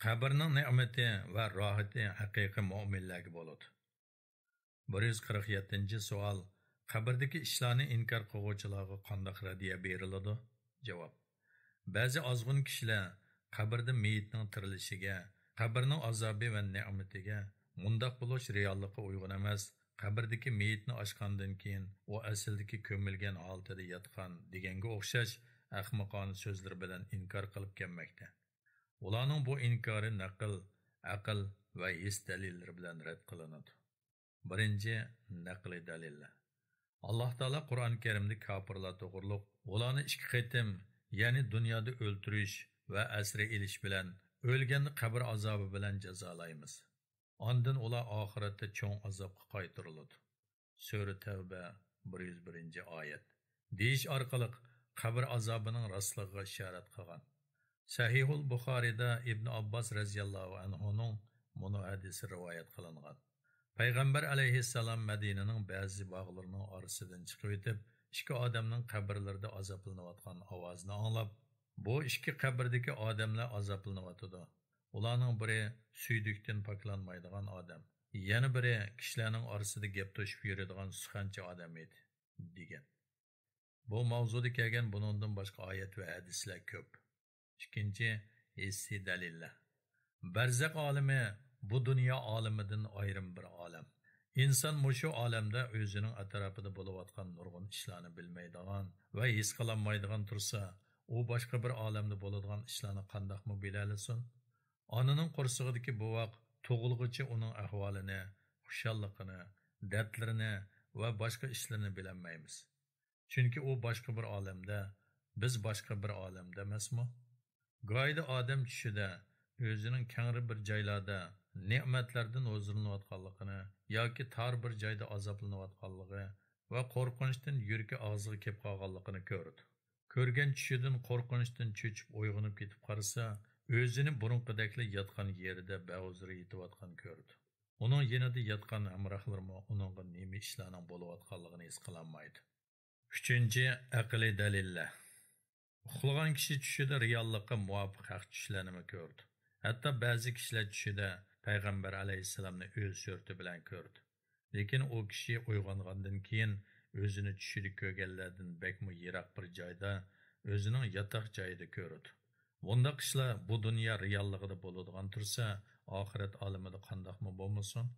قەبرىنىڭ نېمىتى ۋە راھىتى ھەقىقىي مۆمىنلەرگە بولىدۇ. بىر يۈز قىرىق يەتتىنچى سوئال، قەبرىدىكى ئىشلارنى ئىنكار قىلغۇچىلارغا قانداق رەددىيە بېرىلىدۇ؟ جاۋاب، بەزى ئازغۇن كىشىلەر قەبرىدە مېيىتنىڭ تىرىلىشىگە، قەبرىنىڭ ئازابى ۋە نېمىتىگە، مۇنداق بولۇش رېئاللىققا ئۇيغۇن ئەمەس، قەبرىدىكى مېيىتنى ئاچقاندىن كېيىن ئۇ ئەسلىدىكى كۆمۈلگەن ھالىتىدە ياتقان دېگەنگە ئوخشاش ئەخمىقانە سۆزلىرى بىلەن ئىنكار قىلىپ كەلمەكتە. ئۇلارنىڭ بۇ ئىنكارى نەقىل، ئەقىل ۋە ھېس دەلىللىرى بىلەن رەت قىلىنىدۇ. بىرىنچى، نەقلىي دەلىللەر. ئاللا تائالا قۇرئان كەرىمدە كاپىرلار توغرۇلۇق، ئۇلارنى ئىككى قېتىم، يەنى دۇنيادا ئۆلتۈرۈش ۋە ئەسىرگە ئېلىش بىلەن ئۆلگەندە قەبرە ئازابى بىلەن جازالايمىز. ئاندىن ئۇلار ئاخىرەتتە چوڭ ئازابقا قايتۇرۇلىدۇ. سۈرە تەۋبە، بىر يۈز بىرىنچى ئايەت. دېيىش ئارقىلىق قەبرە ئازابىنىڭ راستلىقىغا ئىشارەت قىلغان. سەھىھۇل بۇخارىدا ئىبن ئابباس رەزىياللاھۇ ئەنھۇنىڭ مۇنۇ ھەدىسى رىۋايەت قىلىنغان. پەيغەمبەر ئەلەيھىسسالام مەدىنىنىڭ بەزى باغلىرىنىڭ ئارىسىدىن چىقىۋېتىپ، ئىككى ئادەمنىڭ قەبرىلىرىدە ئازابلىنىۋاتقان ئاۋازىنى ئاڭلاپ، بۇ ئىككى قەبرىدىكى ئادەملەر ئازابلىنىۋاتىدۇ. ئۇلارنىڭ بىرى سۈيدۈكتىن پاكلانمايدىغان ئادەم، يەنە بىرى كىشىلەرنىڭ ئارىسىدا گەپ توشۇپ يۈرىدىغان سۇخەنچى ئادەم ئىدى، دېگەن. بۇ ماۋزۇدا كەلگەن بۇنىڭدىن باشقا ئايەت ۋە ھەدىسلەر كۆپ. ئىككىنچى، ھېسسىي دەلىللەر. بەرزەخ ئالىمى بۇ دۇنيا ئالىمىدىن ئايرىم بىر ئالەم. ئىنسان مۇشۇ ئالەمدە ئۆزىنىڭ ئەتراپىدا بولۇۋاتقان نۇرغۇن ئىشلارنى بىلمەيدىغان ۋە ھېس قىلالمايدىغان تۇرسا، ئۇ باشقا بىر ئالەمدە بولىدىغان ئىشلارنى قانداقمۇ بىلەلىسۇن؟ ئانىنىڭ قورسىقىدىكى بوۋاق تۇغۇلغۇچە ئۇنىڭ ئەھۋالىنى، خۇشاللىقىنى، دەردلىرىنى ۋە باشقا ئىشلىرىنى بىلەلمەيمىز. چۈنكى ئۇ باشقا بىر ئالەمدە، بىز باشقا بىر ئالەمدە ئەمەسمۇ؟ گاھىدا ئادەم چۈشىدە ئۆزىنىڭ كەڭرى بىر جايلاردا نېمەتلەردىن ھۇزۇرلىنىۋاتقانلىقىنى ياكى تار بىر جايدا ئازابلىنىۋاتقانلىقى ۋە قورقۇنچتىن يۈرىكى ئاغزىغا كېلىپ قالغانلىقىنى كۆرىدۇ. كۆرگەن چۈشىدىن قورقۇنچتىن چۆچۈپ ئويغىنىپ كېتىپ قارىسا، ئۆزىنى بۇرۇنقىدەكلا ياتقان يېرىدە بەھۇزۇر يېتىۋاتقان كۆرىدۇ. ئۇنىڭ يېنىدا ياتقان ھەمراھلىرىمۇ ئۇنىڭغا نېمە ئىشلارنىڭ بولۇۋاتقانلىقىنى ھېس قىلالمايدۇ. ئۈچىنچى، ئەقلىي دەلىللەر. ئۇخلىغان كىشى چۈشىدە رېئاللىققا مۇۋاپىق ھەق چۈشلەرنىمۇ كۆرىدۇ. ھەتتا بەزى كىشىلەر چۈشىدە پەيغەمبەر ئەلەيھىسسالامنى ئۆز سۈرىتى بىلەن كۆرىدۇ. لېكىن ئۇ كىشى ئويغانغاندىن كېيىن ئۆزىنى چۈشىدە كۆرگەنلەردىن بەكمۇ يىراق بىر جايدا، ئۆزىنىڭ ياتاق جايىدا كۆرىدۇ. بۇنداق ئىشلار بۇ دۇنيا رېئاللىقىدا بولىدىغان تۇرسا، ئاخىرەت ئالىمىدا قانداقمۇ بولمىسۇن؟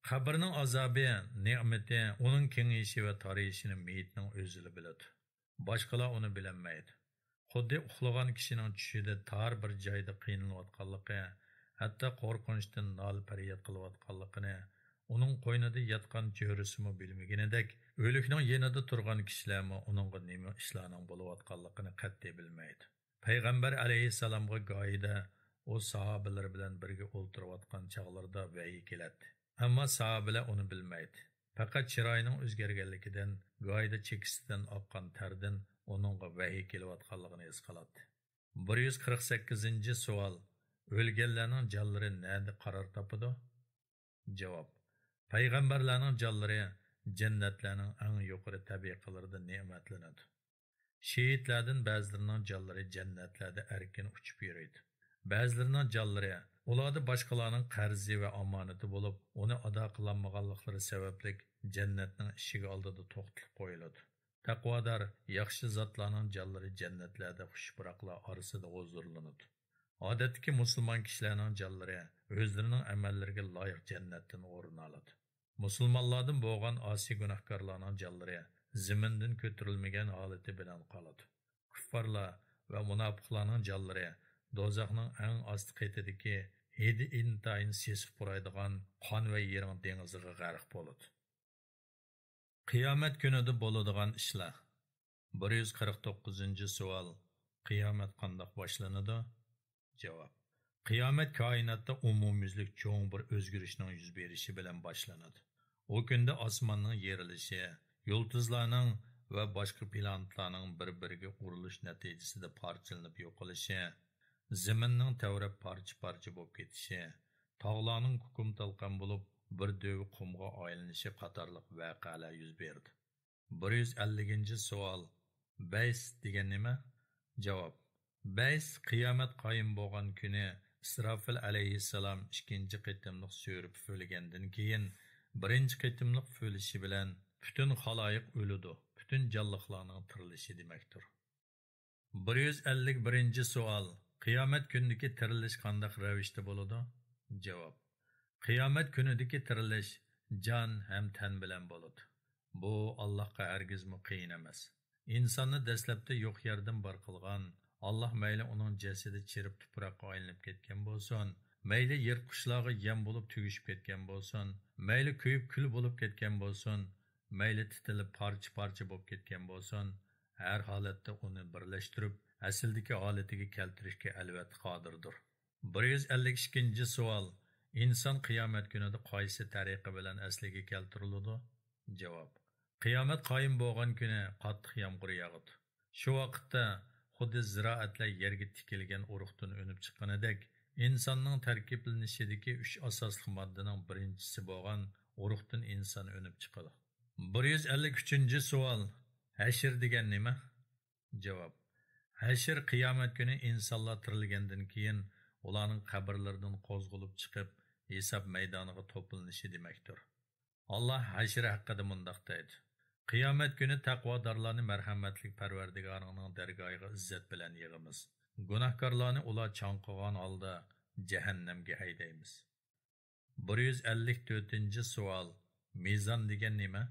قەبرىنىڭ ئازابى، نېمىتى، ئۇنىڭ كېڭىيىشى ۋە تارىيىشىنى مېيىتنىڭ ئۆزىلا بىلىدۇ. باشقىلار ئۇنى بىلەلمەيدۇ. خۇددى ئۇخلىغان كىشىنىڭ چۈشىدە تار بىر جايدا قىينىلىۋاتقانلىقى، ھەتتا قورقۇنچتىن نالە-پەرياد قىلىۋاتقانلىقىنى، ئۇنىڭ قوينىدا ياتقان چۆرىسىمۇ بىلمىگىنىدەك، ئۆلۈكنىڭ يېنىدا تۇرغان كىشىلەرمۇ ئۇنىڭغا نېمە ئىشلارنىڭ بولۇۋاتقانلىقىنى قەتئىي بىلمەيدۇ. پەيغەمبەر ئەلەيھىسسالامغا گاھىدا ئۇ ساھابىلىرى بىلەن بىرگە ئولتۇرۇۋاتقان چاغلىرىدا ۋەھىي كېلەتتى. ئەمما ساھابىلەر ئۇنى بىلمەيتتى. پەقەت چىرايىنىڭ ئۆزگەرگەنلىكىدىن، گاھىدا چېكىسىدىن ئاققان تەردىن ئۇنىڭغا ۋەھىي كېلىۋاتقانلىقىنى ھېس قىلاتتى. بىر يۈز قىرىق سەككىزىنچى سوئال: ئۆلگەنلەرنىڭ جانلىرى نەدە قارار تاپىدۇ؟ جاۋاب: پەيغەمبەرلەرنىڭ جانلىرى جەننەتلەرنىڭ ئەڭ يۇقىرى تەبىقىلىرىدە نېمەتلىنىدۇ. شېھىتلەردىن بەزىلىرىنىڭ جانلىرى جەننەتلەردە ئەركىن ئۇچۇپ يۈرىدۇ. بەزىلىرىنىڭ جانلىرى ئۇلاردا باشقىلارنىڭ قەرزى ۋە ئامانىتى بولۇپ، ئۇنى ئادا قىلالمىغانلىقلىرى سەۋەبلىك جەننەتنىڭ ئىشىكى ئالدىدا توختىتىپ قويۇلىدۇ. تەقۋادار، ياخشى زاتلارنىڭ جانلىرى جەننەتلەردە خۇش پۇراقلار ئارىسىدا ھۇزۇرلىنىدۇ. ئادەتتىكى مۇسۇلمان كىشىلەرنىڭ جانلىرى ئۆزلىرىنىڭ ئەمەللىرىگە لايىق جەننەتتىن ئورۇن ئالىدۇ. مۇسۇلمانلاردىن بولغان ئاسىي گۇناھكارلارنىڭ جانلىرى زېمىندىن كۆتۈرۈلمىگەن ھالىتى بىلەن قالىدۇ. كۇففارلار ۋە مۇناپىقلارنىڭ جانلىرى دوزاخنىڭ ئەڭ ئاستى قېتىدىكى ھىدى ئىنتايىن سېسىق پۇرايدىغان قان ۋە يىرىڭ دېڭىزىغا غەرق بولىدۇ. قىيامەت كۈنىدە بولىدىغان ئىشلار. بىر يۈز قىرىق توققۇزىنچى سوئال: قىيامەت قانداق باشلىنىدۇ؟ جاۋاب: قىيامەت كائىناتتا ئومۇميۈزلۈك چوڭ بىر ئۆزگىرىشنىڭ يۈز بېرىشى بىلەن باشلىنىدۇ. ئۇ كۈندە ئاسماننىڭ يېرىلىشى، يۇلتۇزلارنىڭ ۋە باشقا پلانېتلارنىڭ بىر-بىرىگە ئۇرۇلۇش نەتىجىسىدە پارچىلىنىپ يوقىلىشى، زېمىننىڭ تەۋرەپ پارچە-پارچە بولۇپ كېتىشى، تاغلارنىڭ كۇكۇم-تالقان بولۇپ، بىر دۆۋە قۇمغا ئايلىنىشى قاتارلىق ۋەقەلەر يۈز بېرىدۇ. بىر يۈز ئەللىكىنچى سوئال: بەيس دېگەن نېمە؟ جاۋاب: بەيس قىيامەت قايىم بولغان كۈنى ئىسراپىل ئەلەيھىسسالام ئىككىنچى قېتىملىق سۆرە پۈفۈرلىگەندىن كېيىن، بىرىنچى قېتىملىق پۈفۈرلىشى بىلەن پۈتۈن خالايىق ئۆلىدۇ، پۈتۈن جانلىقلارنىڭ تىرىلىشى دېمەكتۇر. بىر يۈز ئەللىك بىرىنچى سوئال: قىيامەت كۈنىدىكى تىرىلىش قانداق رەۋىشتە بولىدۇ؟ جاۋاب: قىيامەت كۈنىدىكى تىرىلىش جان ھەم تەن بىلەن بولىدۇ. بۇ ئاللاھقا ھەرگىزمۇ قىيىن ئەمەس. ئىنساننى دەسلەپتە يوق يەردىن بار قىلغان ئاللاھ مەيلى ئۇنىڭ جەسىتى چىرىپ تۇپراققا ئايلىنىپ كەتكەن بولسۇن، مەيلى يىرتقۇچلارغا يەم بولۇپ تۈگىشىپ كەتكەن بولسۇن، مەيلى كۆيۈپ كۈل بولۇپ كەتكەن بولسۇن، مەيلى تىتىلىپ پارچە-پارچە بولۇپ كەتكەن بولسۇن، ھەر ھالەتتە ئۇنى بىرلەشتۈرۈپ، ئەسلىدىكى ھالىتىگە كەلتۈرۈشكە ئەلۋەتتە قادىردۇر. بىر يۈز ئەللىك ئىككىنچى سوئال: ئىنسان قىيامەت كۈنىدە قايسى تەرىقە بىلەن ئەسلىگە كەلتۈرۈلىدۇ؟ جاۋاب: قىيامەت قايىم بولغان كۈنى قاتتىق يامغۇر ياغىدۇ. شۇ ۋاقىتتا خۇددى زىرائەتلەر يەرگە تىكىلگەن ئۇرۇقتىن ئۈنۈپ چىققىنىدەك، ئىنساننىڭ تەركىبلىنىشىدىكى ئۈچ ئاساسلىق ماددىنىڭ بىرىنچىسى بولغان ئۇرۇقتىن ئىنسان ئۈنۈپ چىقىدۇ. بىر يۈز ئەللىك ئۈچىنچى سوئال: ھەشر دېگەن نېمە؟ جاۋاب: ھەشر قىيامەت كۈنى ئىنسانلار تىرىلگەندىن كېيىن، ئۇلارنىڭ قەبرىلىرىدىن قوزغىلىپ چىقىپ، ھېساب مەيدانىغا توپلىنىشى دېمەكتۇر. ئاللاھ ھەشر ھەققىدە مۇنداق دەيدۇ: قىيامەت كۈنى تەقۋادارلارنى مەرھەمەتلىك پەرۋەردىگارىڭنىڭ دەرگاھىغا ئىززەت بىلەن يىغىمىز. گۇناھكارلارنى ئۇلار چاڭقىغان ھالدا جەھەننەمگە ھەيدەيمىز. بىر يۈز ئەللىك تۆتىنچى سوئال، مىزان دېگەن نېمە؟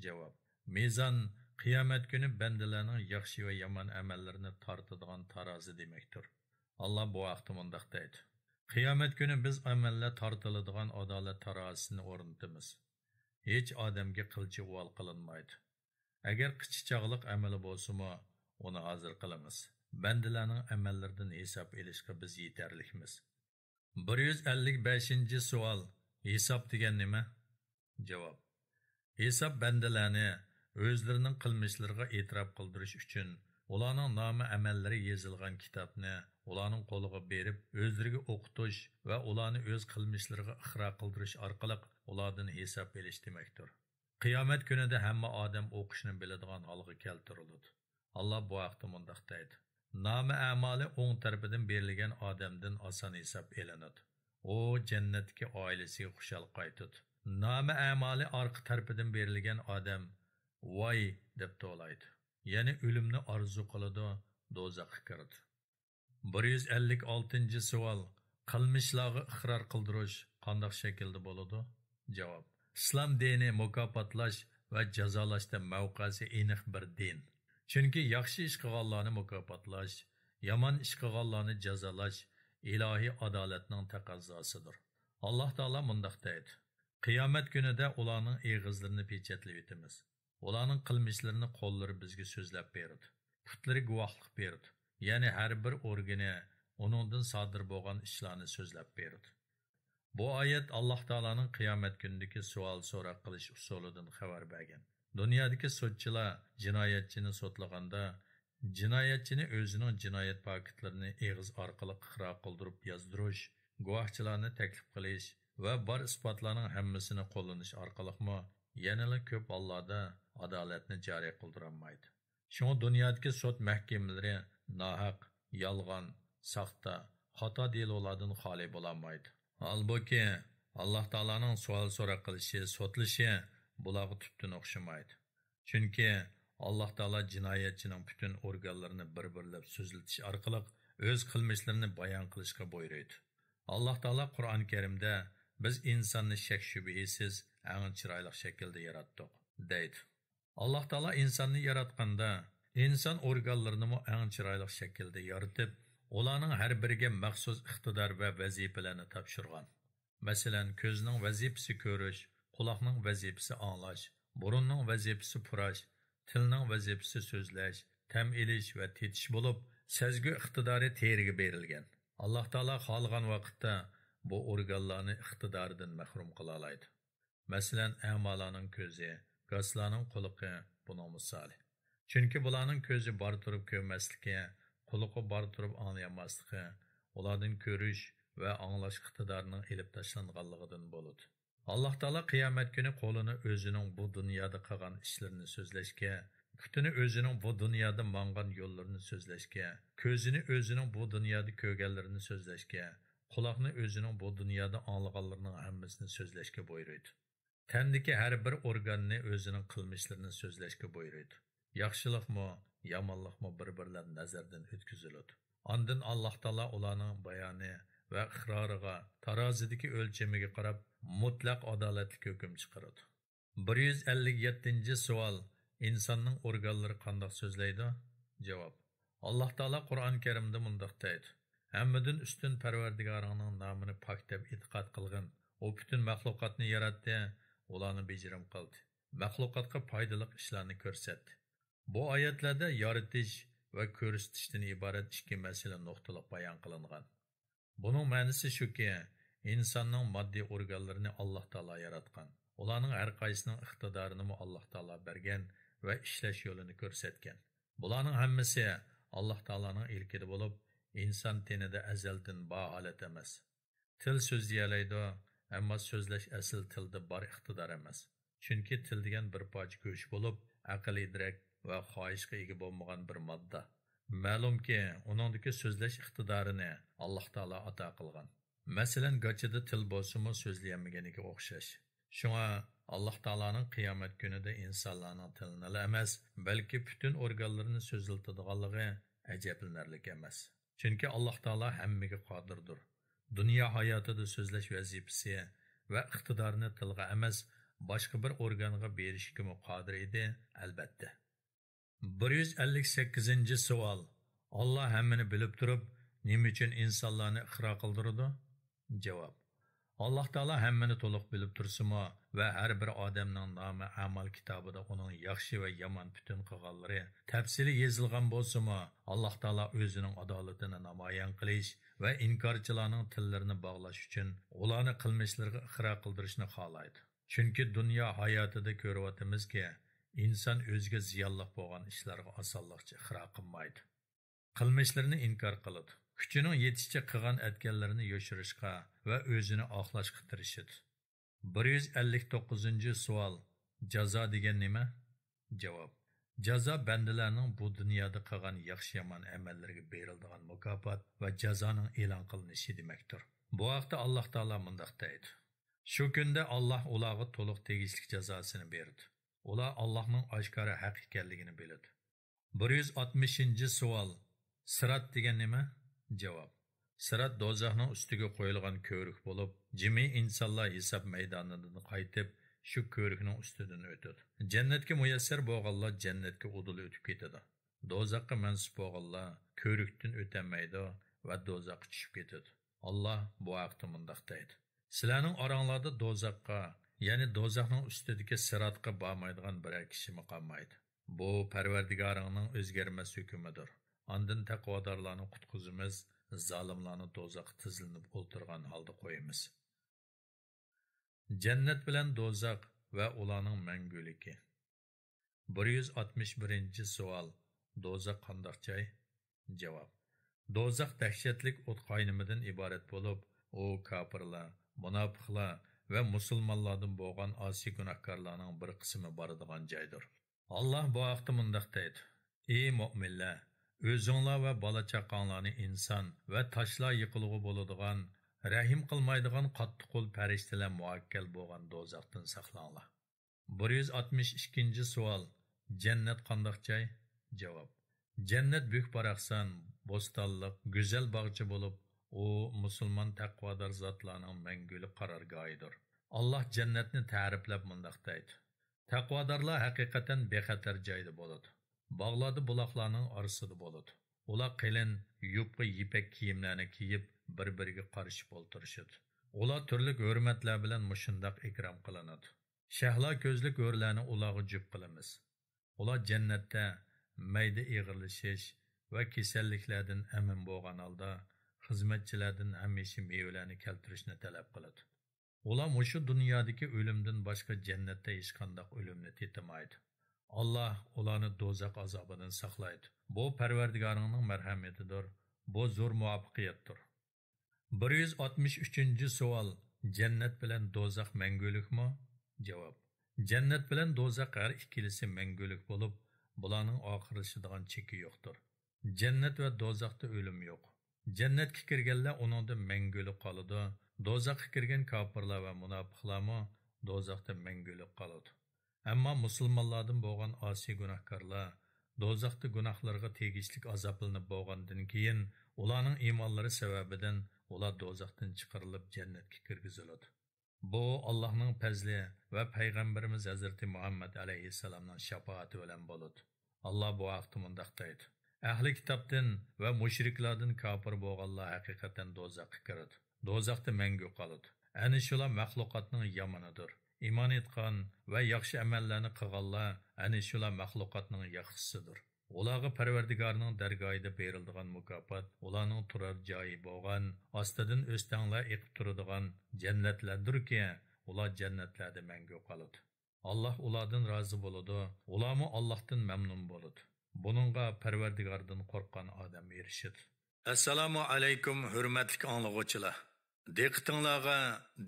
جاۋاب، مىزان قىيامەت كۈنى بەندىلەرنىڭ ياخشى ۋە يامان ئەمەللىرىنى تارتىدىغان تارازى دېمەكتۇر. ئاللا بۇ ھەقتە مۇنداق دەيدۇ: قىيامەت كۈنى بىز ئەمەللەر تارتىلىدىغان ئادالەت تارازىسىنى ئورنىتىمىز. ھېچ ئادەمگە قىلچە ئۇۋال قىلىنمايدۇ. ئەگەر قىچا چاغلىق ئەمىلى بولسىمۇ، ئۇنى ھازىر قىلىمىز. بەندىلەرنىڭ ئەمەللىرىدىن ھېساب ئېلىشقا بىز يېتەرلىكمىز. بىر يۈز ئەللىك بەشىنچى سوئال، ھېساب دېگەن نېمە؟ جاۋاب، ھېساب بەندىلەرنى ئۆزلىرىنىڭ قىلمىشلىرىغا ئېتىراپ قىلدۇرۇش ئۈچۈن، ئۇلارنىڭ نامە ئەمەللىرى يېزىلغان كىتابنى ئۇلارنىڭ قولىغا بېرىپ، ئۆزلىرىگە ئوقۇتۇش ۋە ئۇلارنى ئۆز قىلمىشلىرىغا ئىقرار قىلدۇرۇش ئارقىلىق ئۇلاردىن ھېساب ئېلىش دېمەكتۇر. قىيامەت كۈنىدە ھەممە ئادەم ئوقۇشنى بىلىدىغان ھالغا كەلتۈرۈلىدۇ. ئاللا بۇ ھەقتە مۇنداق دەيدۇ: نامە ئەمالى ئوڭ تەرىپىدىن بېرىلگەن ئادەمدىن ئاسان ھېساب ئېلىنىدۇ. ئۇ جەننەتتىكى ئائىلىسىگە خۇشال قايتىدۇ. نامە ئەمالى ئارقا تەرىپىدىن بېرىلگەن ئادەم ۋاي دەپ توۋلايدۇ. يەنى ئۆلۈمنى ئارزۇ قىلىدۇ، دوزاخقا كىرىدۇ. بىر يۈز ئەللىك ئالتىنچى سوئال، قىلمىشلارغا ئىقرار قىلدۇرۇش قانداق شەكىلدە بولىدۇ؟ جاۋاب، ئىسلام دىنى مۇكاپاتلاش ۋە جازالاشتا مەۋقەسى ئېنىق بىر دىن. چۈنكى ياخشى ئىش قىلغانلارنى مۇكاپاتلاش، يامان ئىش قىلغانلارنى جازالاش ئىلاھىي ئادالەتنىڭ تەقەززاسىدۇر. ئاللا تائالا مۇنداق دەيدۇ: قىيامەت كۈنىدە ئۇلارنىڭ ئېغىزلىرىنى پېچەتلىۋېتىمىز. ئۇلارنىڭ قىلمىشلىرىنى قوللىرى بىزگە سۆزلەپ بېرىدۇ. پۇتلىرى گۇۋاھلىق بېرىدۇ. يەنى ھەر بىر ئورگىنى ئۇنىڭدىن سادىر بولغان ئىشلارنى سۆزلەپ بېرىدۇ. بۇ ئايەت ئاللا تائالانىڭ قىيامەت كۈنىدىكى سوئال سوراق قىلىش ئۇسۇلىدىن خەۋەر بەرگەن. دۇنيادىكى سوتچىلار جىنايەتچىنى سوتلىغاندا، جىنايەتچىنى ئۆزىنىڭ جىنايەت پاكىتلىرىنى ئېغىز ئارقىلىق ئىقرار قىلدۇرۇپ يازدۇرۇش، گۇۋاھچىلارنى تەكلىپ قىلىش ۋە بار ئىسپاتلارنىڭ ھەممىسىنى قوللىنىش ئارقىلىقمۇ يەنىلا كۆپ ھاللاردا ئادالەتنى جارى قىلدۇرالمايدۇ. شۇڭا دۇنيادىكى سوت مەھكىمىلىرى ناھەق، يالغان، ساختا، خاتا دېلولاردىن خالىي بولالمايدۇ. ھالبۇكى، ئاللا تائالانىڭ سوئال سوراق قىلىشى، سوتلىشى بۇلارغا تۈپتىن ئوخشىمايدۇ. چۈنكى ئاللا تائالا جىنايەتچىنىڭ پۈتۈن ئورگانلىرىنى بىر-بىرلەپ سۆزلىتىش ئارقىلىق ئۆز قىلمىشلىرىنى بايان قىلىشقا بۇيرۇيدۇ. ئاللا تائالا قۇرئان كەرىمدە: «بىز ئىنساننى شەك-شۈبھىسىز ئەڭ چىرايلىق شەكىلدە ياراتتۇق» دەيدۇ. ئاللا تائالا ئىنساننى ياراتقاندا، ئىنسان ئورگانلىرىنىمۇ ئەڭ چىرايلىق شەكىلدە يارىتىپ، ئۇلارنىڭ ھەر بىرىگە مەخسۇس ئىقتىدار ۋە ۋەزىپىلەرنى تاپشۇرغان. مەسىلەن، كۆزنىڭ ۋەزىپىسى كۆرۈش، قۇلاقنىڭ ۋەزىپىسى ئاڭلاش، بۇرۇننىڭ ۋەزىپىسى پۇراش، تىلنىڭ ۋەزىپىسى سۆزلەش، تەم ئېلىش ۋە تېتىش بولۇپ، سەزگۈ ئىقتىدارى تېرىگە بېرىلگەن. ئاللا تائالا خالىغان ۋاقىتتا بۇ ئورگانلارنى ئىقتىدارىدىن مەھرۇم قىلالايدۇ. مەسىلەن، ئەمالارنىڭ كۆزى، گاسلارنىڭ قۇلىقى بۇنىڭ مىسالى. چۈنكى بۇلارنىڭ كۆزى بار تۇرۇپ كۆرمەسلىكى، قۇلىقى بار تۇرۇپ ئاڭلىيالماسلىقى، ئۇلاردىن كۆرۈش ۋە ئاڭلاش ئىقتىدارىنىڭ ئېلىپ تاشلانغانلىقىدىن بولىدۇ. ئاللا تائالا قىيامەت كۈنى قولىنى ئۆزىنىڭ بۇ دۇنيادا قىلغان ئىشلىرىنى سۆزلەشكە، پۇتىنى ئۆزىنىڭ بۇ دۇنيادا ماڭغان يوللىرىنى سۆزلەشكە، كۆزىنى ئۆزىنىڭ بۇ دۇنيادا كۆرگەنلىرىنى سۆزلەشكە، قۇلاقنى ئۆزىنىڭ بۇ دۇنيادا ئاڭلىغانلىرىنىڭ ھەممىسىنى سۆزلەشكە بۇيرۇيدۇ. تەندىكى ھەر بىر ئورگاننى ئۆزىنىڭ قىلمىشلىرىنى سۆزلەشكە بۇيرۇيدۇ. ياخشىلىقمۇ، يامانلىقمۇ بىر-بىرلەپ نەزەردىن ئۆتكۈزۈلىدۇ. ئاندىن ئاللا تائالا ئۇلارنىڭ بايانى ۋە ئىقرارىغا، تارازىدىكى ئۆلچىمىگە قاراپ مۇتلەق ئادالەتلىك ھۆكۈم چىقىرىدۇ. بىر يۈز ئەللىك يەتتىنچى سوئال، ئىنساننىڭ ئورگانلىرى قانداق سۆزلەيدۇ؟ جاۋاب، ئاللا تائالا قۇرئان كەرىمدە مۇنداق دەيدۇ: «ھەممىدىن ئۈستۈن پەرۋەردىگارىڭنىڭ نامىنى پاك دەپ ئېتىقاد قىلغىن. ئۇ پۈتۈن مەخلۇقاتنى ياراتتى، ئۇلارنى بېجىرىم قىلدى. مەخلۇقاتقا پايدىلىق ئىشلارنى كۆرسەتتى.» بۇ ئايەتلەردە يارىتىش ۋە كۆرسىتىشتىن ئىبارەت ئىككى مەسىلە نۇقتىلىق بايان قىلىنغان. بۇنىڭ مەنىسى شۇكى، ئىنساننىڭ ماددىي ئورگانلىرىنى ئاللا تائالا ياراتقان. ئۇلارنىڭ ھەر قايسىنىڭ ئىقتىدارىنىمۇ ئاللا تائالا بەرگەن ۋە ئىشلەش يولىنى كۆرسەتكەن. بۇلارنىڭ ھەممىسى ئاللا تائالانىڭ ئىلكىدە بولۇپ، ئىنسان تېنىدە ئەزەلدىن بار ھالەت ئەمەس. تىل سۆزلىيەلەيدۇ، ئەمما سۆزلەش ئەسلى تىلدا بار ئىقتىدار ئەمەس. چۈنكى تىل دېگەن بىر پارچە گۆش بولۇپ، ئەقىل-ئىدراك ۋە خاھىشقا ئىگە بولمىغان بىر ماددا. مەلۇمكى، ئۇنىڭدىكى سۆزلەش ئىقتىدارىنى ئاللا تائالا ئاتا قىلغان. مەسىلەن، گاچىدا تىل بولسىمۇ سۆزلىيەلمىگىنىگە ئوخشاش. شۇڭا ئاللاھ تائالانىڭ قىيامەت كۈنىدە ئىنسانلارنىڭ تىلىنىلا ئەمەس، بەلكى پۈتۈن ئورگانلىرىنى سۆزلىتىدىغانلىقى ئەجەبلىنەرلىك ئەمەس. چۈنكى ئاللاھ تائالا ھەممىگە قادىردۇر. دۇنيا ھاياتىدا سۆزلەش ۋەزىپىسى ۋە ئىقتىدارىنى تىلغا ئەمەس، باشقا بىر ئورگانغا بېرىشكىمۇ قادىر ئىدى، ئەلبەتتە. بىر يۈز ئەللىك سەككىزىنچى سوئال. ئاللاھ ھەممىنى بىلىپ تۇرۇپ، نېمە ئۈچۈن ئىنسانلارنى ئىقرار قىلدۇرىدۇ؟ جاۋاب. ئاللاھ تائالا ھەممىنى تولۇق بىلىپ تۇرسىمۇ ۋە ھەر بىر ئادەمنىڭ نامى ئەمال كىتابىدا ئۇنىڭ ياخشى ۋە يامان پۈتۈن قىلغانلىرى تەپسىلىي يېزىلغان بولسىمۇ، ئاللاھ تائالا ئۆزىنىڭ ئادالىتىنى نامايان قىلىش ۋە ئىنكارچىلارنىڭ تىللىرىنى باغلاش ئۈچۈن ئۇلارنى قىلمىشلىرىغا ئىقرار قىلدۇرۇشنى خالايدۇ. چۈنكى دۇنيا ھاياتىدا كۆرۈۋاتىمىزكى، ئىنسان ئۆزىگە زىيانلىق بولغان ئىشلارغا ئاسانلىقچە ئىقرار قىلمايدۇ. قىلمىشلىرىنى ئىنكار قىلىدۇ. كۈچىنىڭ يېتىشىچە قىلغان ئەتكەنلىرىنى يوشۇرۇشقا ۋە ئۆزىنى ئاقلاشقا تىرىشىدۇ. بىر يۈز ئەللىك توققۇزىنچى سوئال. جازا دېگەن نېمە؟ جاۋاب. جازا بەندىلەرنىڭ بۇ دۇنيادا قىلغان ياخشى-يامان ئەمەللىرىگە بېرىلىدىغان مۇكاپات ۋە جازانىڭ ئېلان قىلىنىشى دېمەكتۇر. بۇ ھەقتە ئاللاھ تائالا مۇنداق دەيدۇ: شۇ كۈندە ئاللاھ ئۇلارغا تولۇق تېگىشلىك جازاسىنى بېرىدۇ. ئۇلار ئاللاھنىڭ ئاشكارا ھەق ئىكەنلىكىنى بىلىدۇ. بىر يۈز ئاتمىشىنچى سوئال. سىرات دېگەن نېمە؟ جاۋاب. سىرات دوزاخنىڭ ئۈستىگە قويۇلغان كۆۋرۈك بولۇپ، جىمى ئىنسانلار ھېساب مەيدانىدىن قايتىپ، شۇ كۆۋرۈكنىڭ ئۈستىدىن ئۆتىدۇ. جەننەتكە مۇيەسسەر بولغانلار جەننەتكە ئۇدۇل ئۆتۈپ كېتىدۇ. دوزاخقا مەنسۇپ بولغانلار كۆۋرۈكتىن ئۆتەلمەيدۇ ۋە دوزاخقا چۈشۈپ كېتىدۇ. ئاللاھ بۇ ھەقتە مۇنداق دەيدۇ: سىلەرنىڭ ئاراڭلاردا دوزاخقا، يەنى دوزاخنىڭ ئۈستىدىكى سىراتقا بارمايدىغان بىرەر كىشىمۇ قالمايدۇ. بۇ پەرۋەردىگارىڭنىڭ ئۆزگەرمەس ھۆكمىدۇر. ئاندىن تەقۋادارلارنى قۇتقۇزىمىز، زالىملارنى دوزاخقا تىزلىنىپ ئولتۇرغان ھالدا قويىمىز. جەننەت بىلەن دوزاخ ۋە ئۇلارنىڭ مەڭگۈلۈكى. بىر يۈز ئاتمىش بىرىنچى سوئال. دوزاخ قانداق جاي؟ جاۋاب. دوزاخ دەھشەتلىك ئوت قاينىمىدىن ئىبارەت بولۇپ، ئۇ كاپىرلار، مۇناپىقلار ۋە مۇسۇلمانلاردىن بولغان ئاسىي گۇناھكارلارنىڭ بىر قىسمى بارىدىغان جايدۇر. ئاللاھ بۇ ھەقتە مۇنداق دەيدۇ: ئى مۆمىنلەر، ئۆزۈڭلار ۋە بالا-چاقاڭلارنى ئىنسان ۋە تاشلار يىقىلغۇ بولىدىغان، رەھىم قىلمايدىغان قاتتىق قول پەرىشتىلەر مۇئەككەل بولغان دوزاختىن ساقلاڭلار. بىر يۈز ئاتمىش ئىككىنچى سوئال. جەننەت قانداق جاي؟ جاۋاب. جەننەت بۈك-باراقسان، بوستانلىق، گۈزەل باغچە بولۇپ، ئۇ مۇسۇلمان تەقۋادار زاتلارنىڭ مەڭگۈلۈك قارارگاھىدۇر. ئاللاھ جەننەتنى تەرىپلەپ مۇنداق دەيدۇ: تەقۋادارلار ھەقىقەتەن بىخەتەر جايدا بولىدۇ. باغلاردا بۇلاقلارنىڭ ئارىسىدا بولىدۇ. ئۇلار قېلىن، يۇپقا يىپەك كىيىملەرنى كىيىپ، بىر-بىرىگە قارىشىپ ئولتۇرۇشىدۇ. ئۇلار تۈرلۈك ھۆرمەتلەر بىلەن مۇشۇنداق ئىكرام قىلىنىدۇ. شەھلا كۆزلۈك ھۆرلەرنى ئۇلارغا جۈپ قىلىمىز. ئۇلار جەننەتتە مەيدە ئېغىرلىشىش ۋە كېسەللىكلەردىن ئەمىن بولغان ھالدا، خىزمەتچىلەردىن ھەمىشە مېۋىلەرنى كەلتۈرۈشنى تەلەپ قىلىدۇ. ئۇلار مۇشۇ دۇنيادىكى ئۆلۈمدىن باشقا جەننەتتە ھېچقانداق ئۆلۈمنى تېتىمايدۇ. ئاللاھ ئۇلارنى دوزاخ ئازابىدىن ساقلايدۇ. بۇ پەرۋەردىگارىڭنىڭ مەرھەمىتىدۇر. بۇ زور مۇۋەپپەقىيەتتۇر. بىر يۈز ئاتمىش ئۈچىنچى سوئال. جەننەت بىلەن دوزاخ مەڭگۈلۈكمۇ؟ جاۋاب. جەننەت بىلەن دوزاخ ھەر ئىككىلىسى مەڭگۈلۈك بولۇپ، بۇلارنىڭ ئاخىرلىشىدىغان چېكى يوقتۇر. جەننەت ۋە دوزاختا ئۆلۈم يوق. جەننەتكە كىرگەنلەر ئۇنىڭدا مەڭگۈلۈك قالىدۇ. دوزاخقا كىرگەن كاپىرلار ۋە مۇناپىقلارمۇ دوزاختا مەڭگۈلۈك قالىدۇ. ئەمما مۇسۇلمانلاردىن بولغان ئاسىي گۇناھكارلار دوزاختا گۇناھلىرىغا تېگىشلىك ئازابلىنىپ بولغاندىن كېيىن، ئۇلارنىڭ ئىمانلىرى سەۋەبىدىن ئۇلار دوزاختىن چىقىرىلىپ جەننەتكە كىرگۈزۈلىدۇ. بۇ ئاللاھنىڭ پەزلى ۋە پەيغەمبىرىمىز ھەزرىتى مۇھەممەد ئەلەيھىسسالامنىڭ شاپائىتى بىلەن بولىدۇ. ئاللاھ بۇ ھەقتە مۇنداق دەيدۇ: ئەھلى كىتابتىن ۋە مۇشرىكلاردىن كاپىر بولغانلار ھەقىقەتەن دوزاخقا كىرىدۇ. دوزاختا مەڭگۈ قالىدۇ. ئەنە شۇلار مەخلۇقاتنىڭ يامىنىدۇر. ئىمان ئېيتقان ۋە ياخشى ئەمەللەرنى قىلغانلار ئەنە شۇلار مەخلۇقاتنىڭ ياخشىسىدۇر. ئۇلارغا پەرۋەردىگارنىڭ دەرگاھىدا بېرىلىدىغان مۇكاپات ئۇلارنىڭ تۇرار جايى بولغان، ئاستىدىن ئۆستەڭلەر ئېقىپ تۇرىدىغان جەننەتلەردۇركى، ئۇلار جەننەتلەردە مەڭگۈ قالىدۇ. ئاللاھ ئۇلاردىن رازى بولىدۇ، ئۇلارمۇ ئاللاھتىن مەمنۇن بولىدۇ. بۇنىڭغا پەرۋەردىگاردىن قورققان ئادەم ئېرىشىدۇ. ئەسسالامۇ ئەلەيكۇم، ھۆرمەتلىك ئاڭلىغۇچىلار! دىققىتىڭلارغا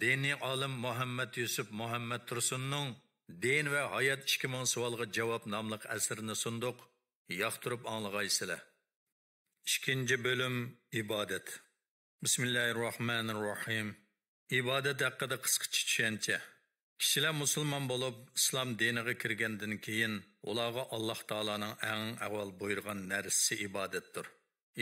دىنىي ئالىم مۇھەممەد يۈسۈپ مۇھەممەد تۇرسۇننىڭ دىن ۋە ھايات ئىككى مىڭ سوئالغا جاۋاب ناملىق ئەسىرىنى سۇندۇق. ياقتۇرۇپ ئاڭلىغايسىلەر. ئىككىنچى بۆلۈم، ئىبادەت. بىسمىللاھىرراھمانىرراھىم. ئىبادەت ھەققىدە قىسقىچە چۈشەنچە. كىشىلەر مۇسۇلمان بولۇپ، ئىسلام دىنىغا كىرگەندىن كېيىن، ئۇلارغا ئاللاھ تائالانىڭ ئەڭ ئاۋۋال بۇيرۇغان نەرسىسى ئىبادەتتۇر.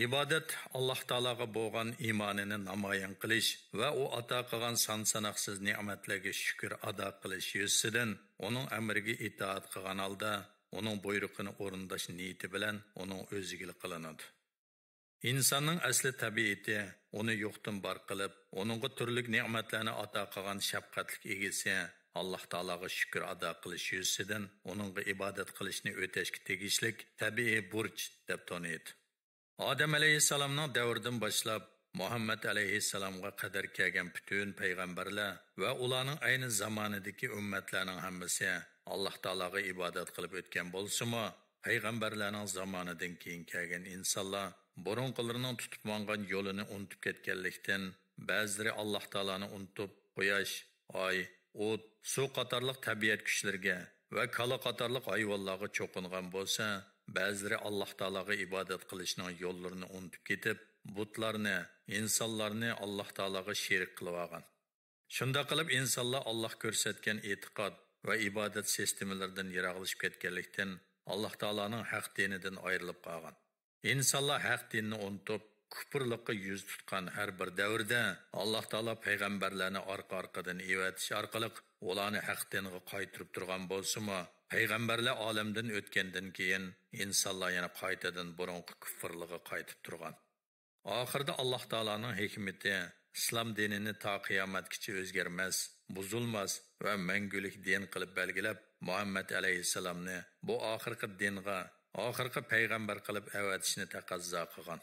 ئىبادەت ئاللاھ تائالاغا بولغان ئىمانىنى نامايان قىلىش ۋە ئۇ ئاتا قىلغان سان-ساناقسىز نېمەتلەرگە شۈكۈر ئادا قىلىش يۈزىسىدىن، ئۇنىڭ ئەمرىگە ئىتائەت قىلغان ھالدا، ئۇنىڭ بۇيرۇقىنى ئورۇنداش نىيىتى بىلەن ئۇنىڭ ئۆزىگىلا قىلىنىدۇ. ئىنساننىڭ ئەسلى تەبىئىتى ئۇنى يوقتىن بار قىلىپ، ئۇنىڭغا تۈرلۈك نېمەتلەرنى ئاتا قىلغان شەپقەتلىك ئىگىسى ئاللاھ تائالاغا شۈكۈر ئادا قىلىش يۈزىسىدىن ئۇنىڭغا ئىبادەت قىلىشنى ئۆتەشكە تېگىشلىك تەبىئىي بۇرچ دەپ تونۇيدۇ. ئادەم ئەلەيھىسسالامنىڭ دەۋرىدىن باشلاپ مۇھەممەد ئەلەيھىسسالامغا قەدەر كەلگەن پۈتۈن پەيغەمبەرلەر ۋە ئۇلارنىڭ ئەينى زامانىدىكى ئۈممەتلەرنىڭ ھەممىسى ئاللاھ تائالاغا ئىبادەت قىلىپ ئۆتكەن بولسىمۇ، پەيغەمبەرلەرنىڭ زامانىدىن كېيىن كەلگەن ئىنسانلار بۇرۇنقىلىرىنىڭ تۇتۇپ ماڭغان يولىنى ئۇنتۇپ كەتكەنلىكتىن، بەزىلىرى ئاللاھ تائالانى ئۇنتۇپ، قۇياش، ئاي، ئوت، سۇ قاتارلىق تەبىئەت كۈچلىرىگە ۋە كالا قاتارلىق ھايۋانلارغا چوقۇنغان بولسا، بەزىلىرى ئاللاھ تائالاغا ئىبادەت قىلىشنىڭ يوللىرىنى ئۇنتۇپ كېتىپ، بۇتلارنى، ئىنسانلارنى ئاللاھ تائالاغا شېرىك قىلىۋالغان. شۇنداق قىلىپ، ئىنسانلار ئاللاھ كۆرسەتكەن ئېتىقاد ۋە ئىبادەت سىستېمىلىرىدىن يىراقلىشىپ كەتكەنلىكتىن، ئاللاھ تائالانىڭ ھەق دىنىدىن ئايرىلىپ قالغان. ئىنسانلار ھەق دىننى ئۇنتۇپ، كۇپۇرلۇققا يۈز تۇتقان ھەر بىر دەۋردە، ئاللاھ تائالا پەيغەمبەرلەرنى ئارقا-ئارقىدىن ئەۋەتىش ئارقىلىق ئۇلارنى ھەق دىنغا قايتۇرۇپ تۇرغان بولسىمۇ، پەيغەمبەرلەر ئالەمدىن ئۆتكەندىن كېيىن، ئىنسانلار يەنە قايتىدىن بۇرۇنقى كۇپۇرلۇقىغا قايتىپ تۇرغان. ئاخىرىدا ئاللاھ تائالانىڭ ھېكمىتى ئىسلام دىنىنى تا قىيامەتكىچە ئۆزگەرمەس، بۇزۇلماس ۋە مەڭگۈلۈك دىن قىلىپ بەلگىلەپ، مۇھەممەد ئەلەيھىسسالامنى بۇ ئاخىرقى دىنغا، ئاخىرقى پەيغەمبەر قىلىپ ئەۋەتىشنى تەقەززا قىلغان.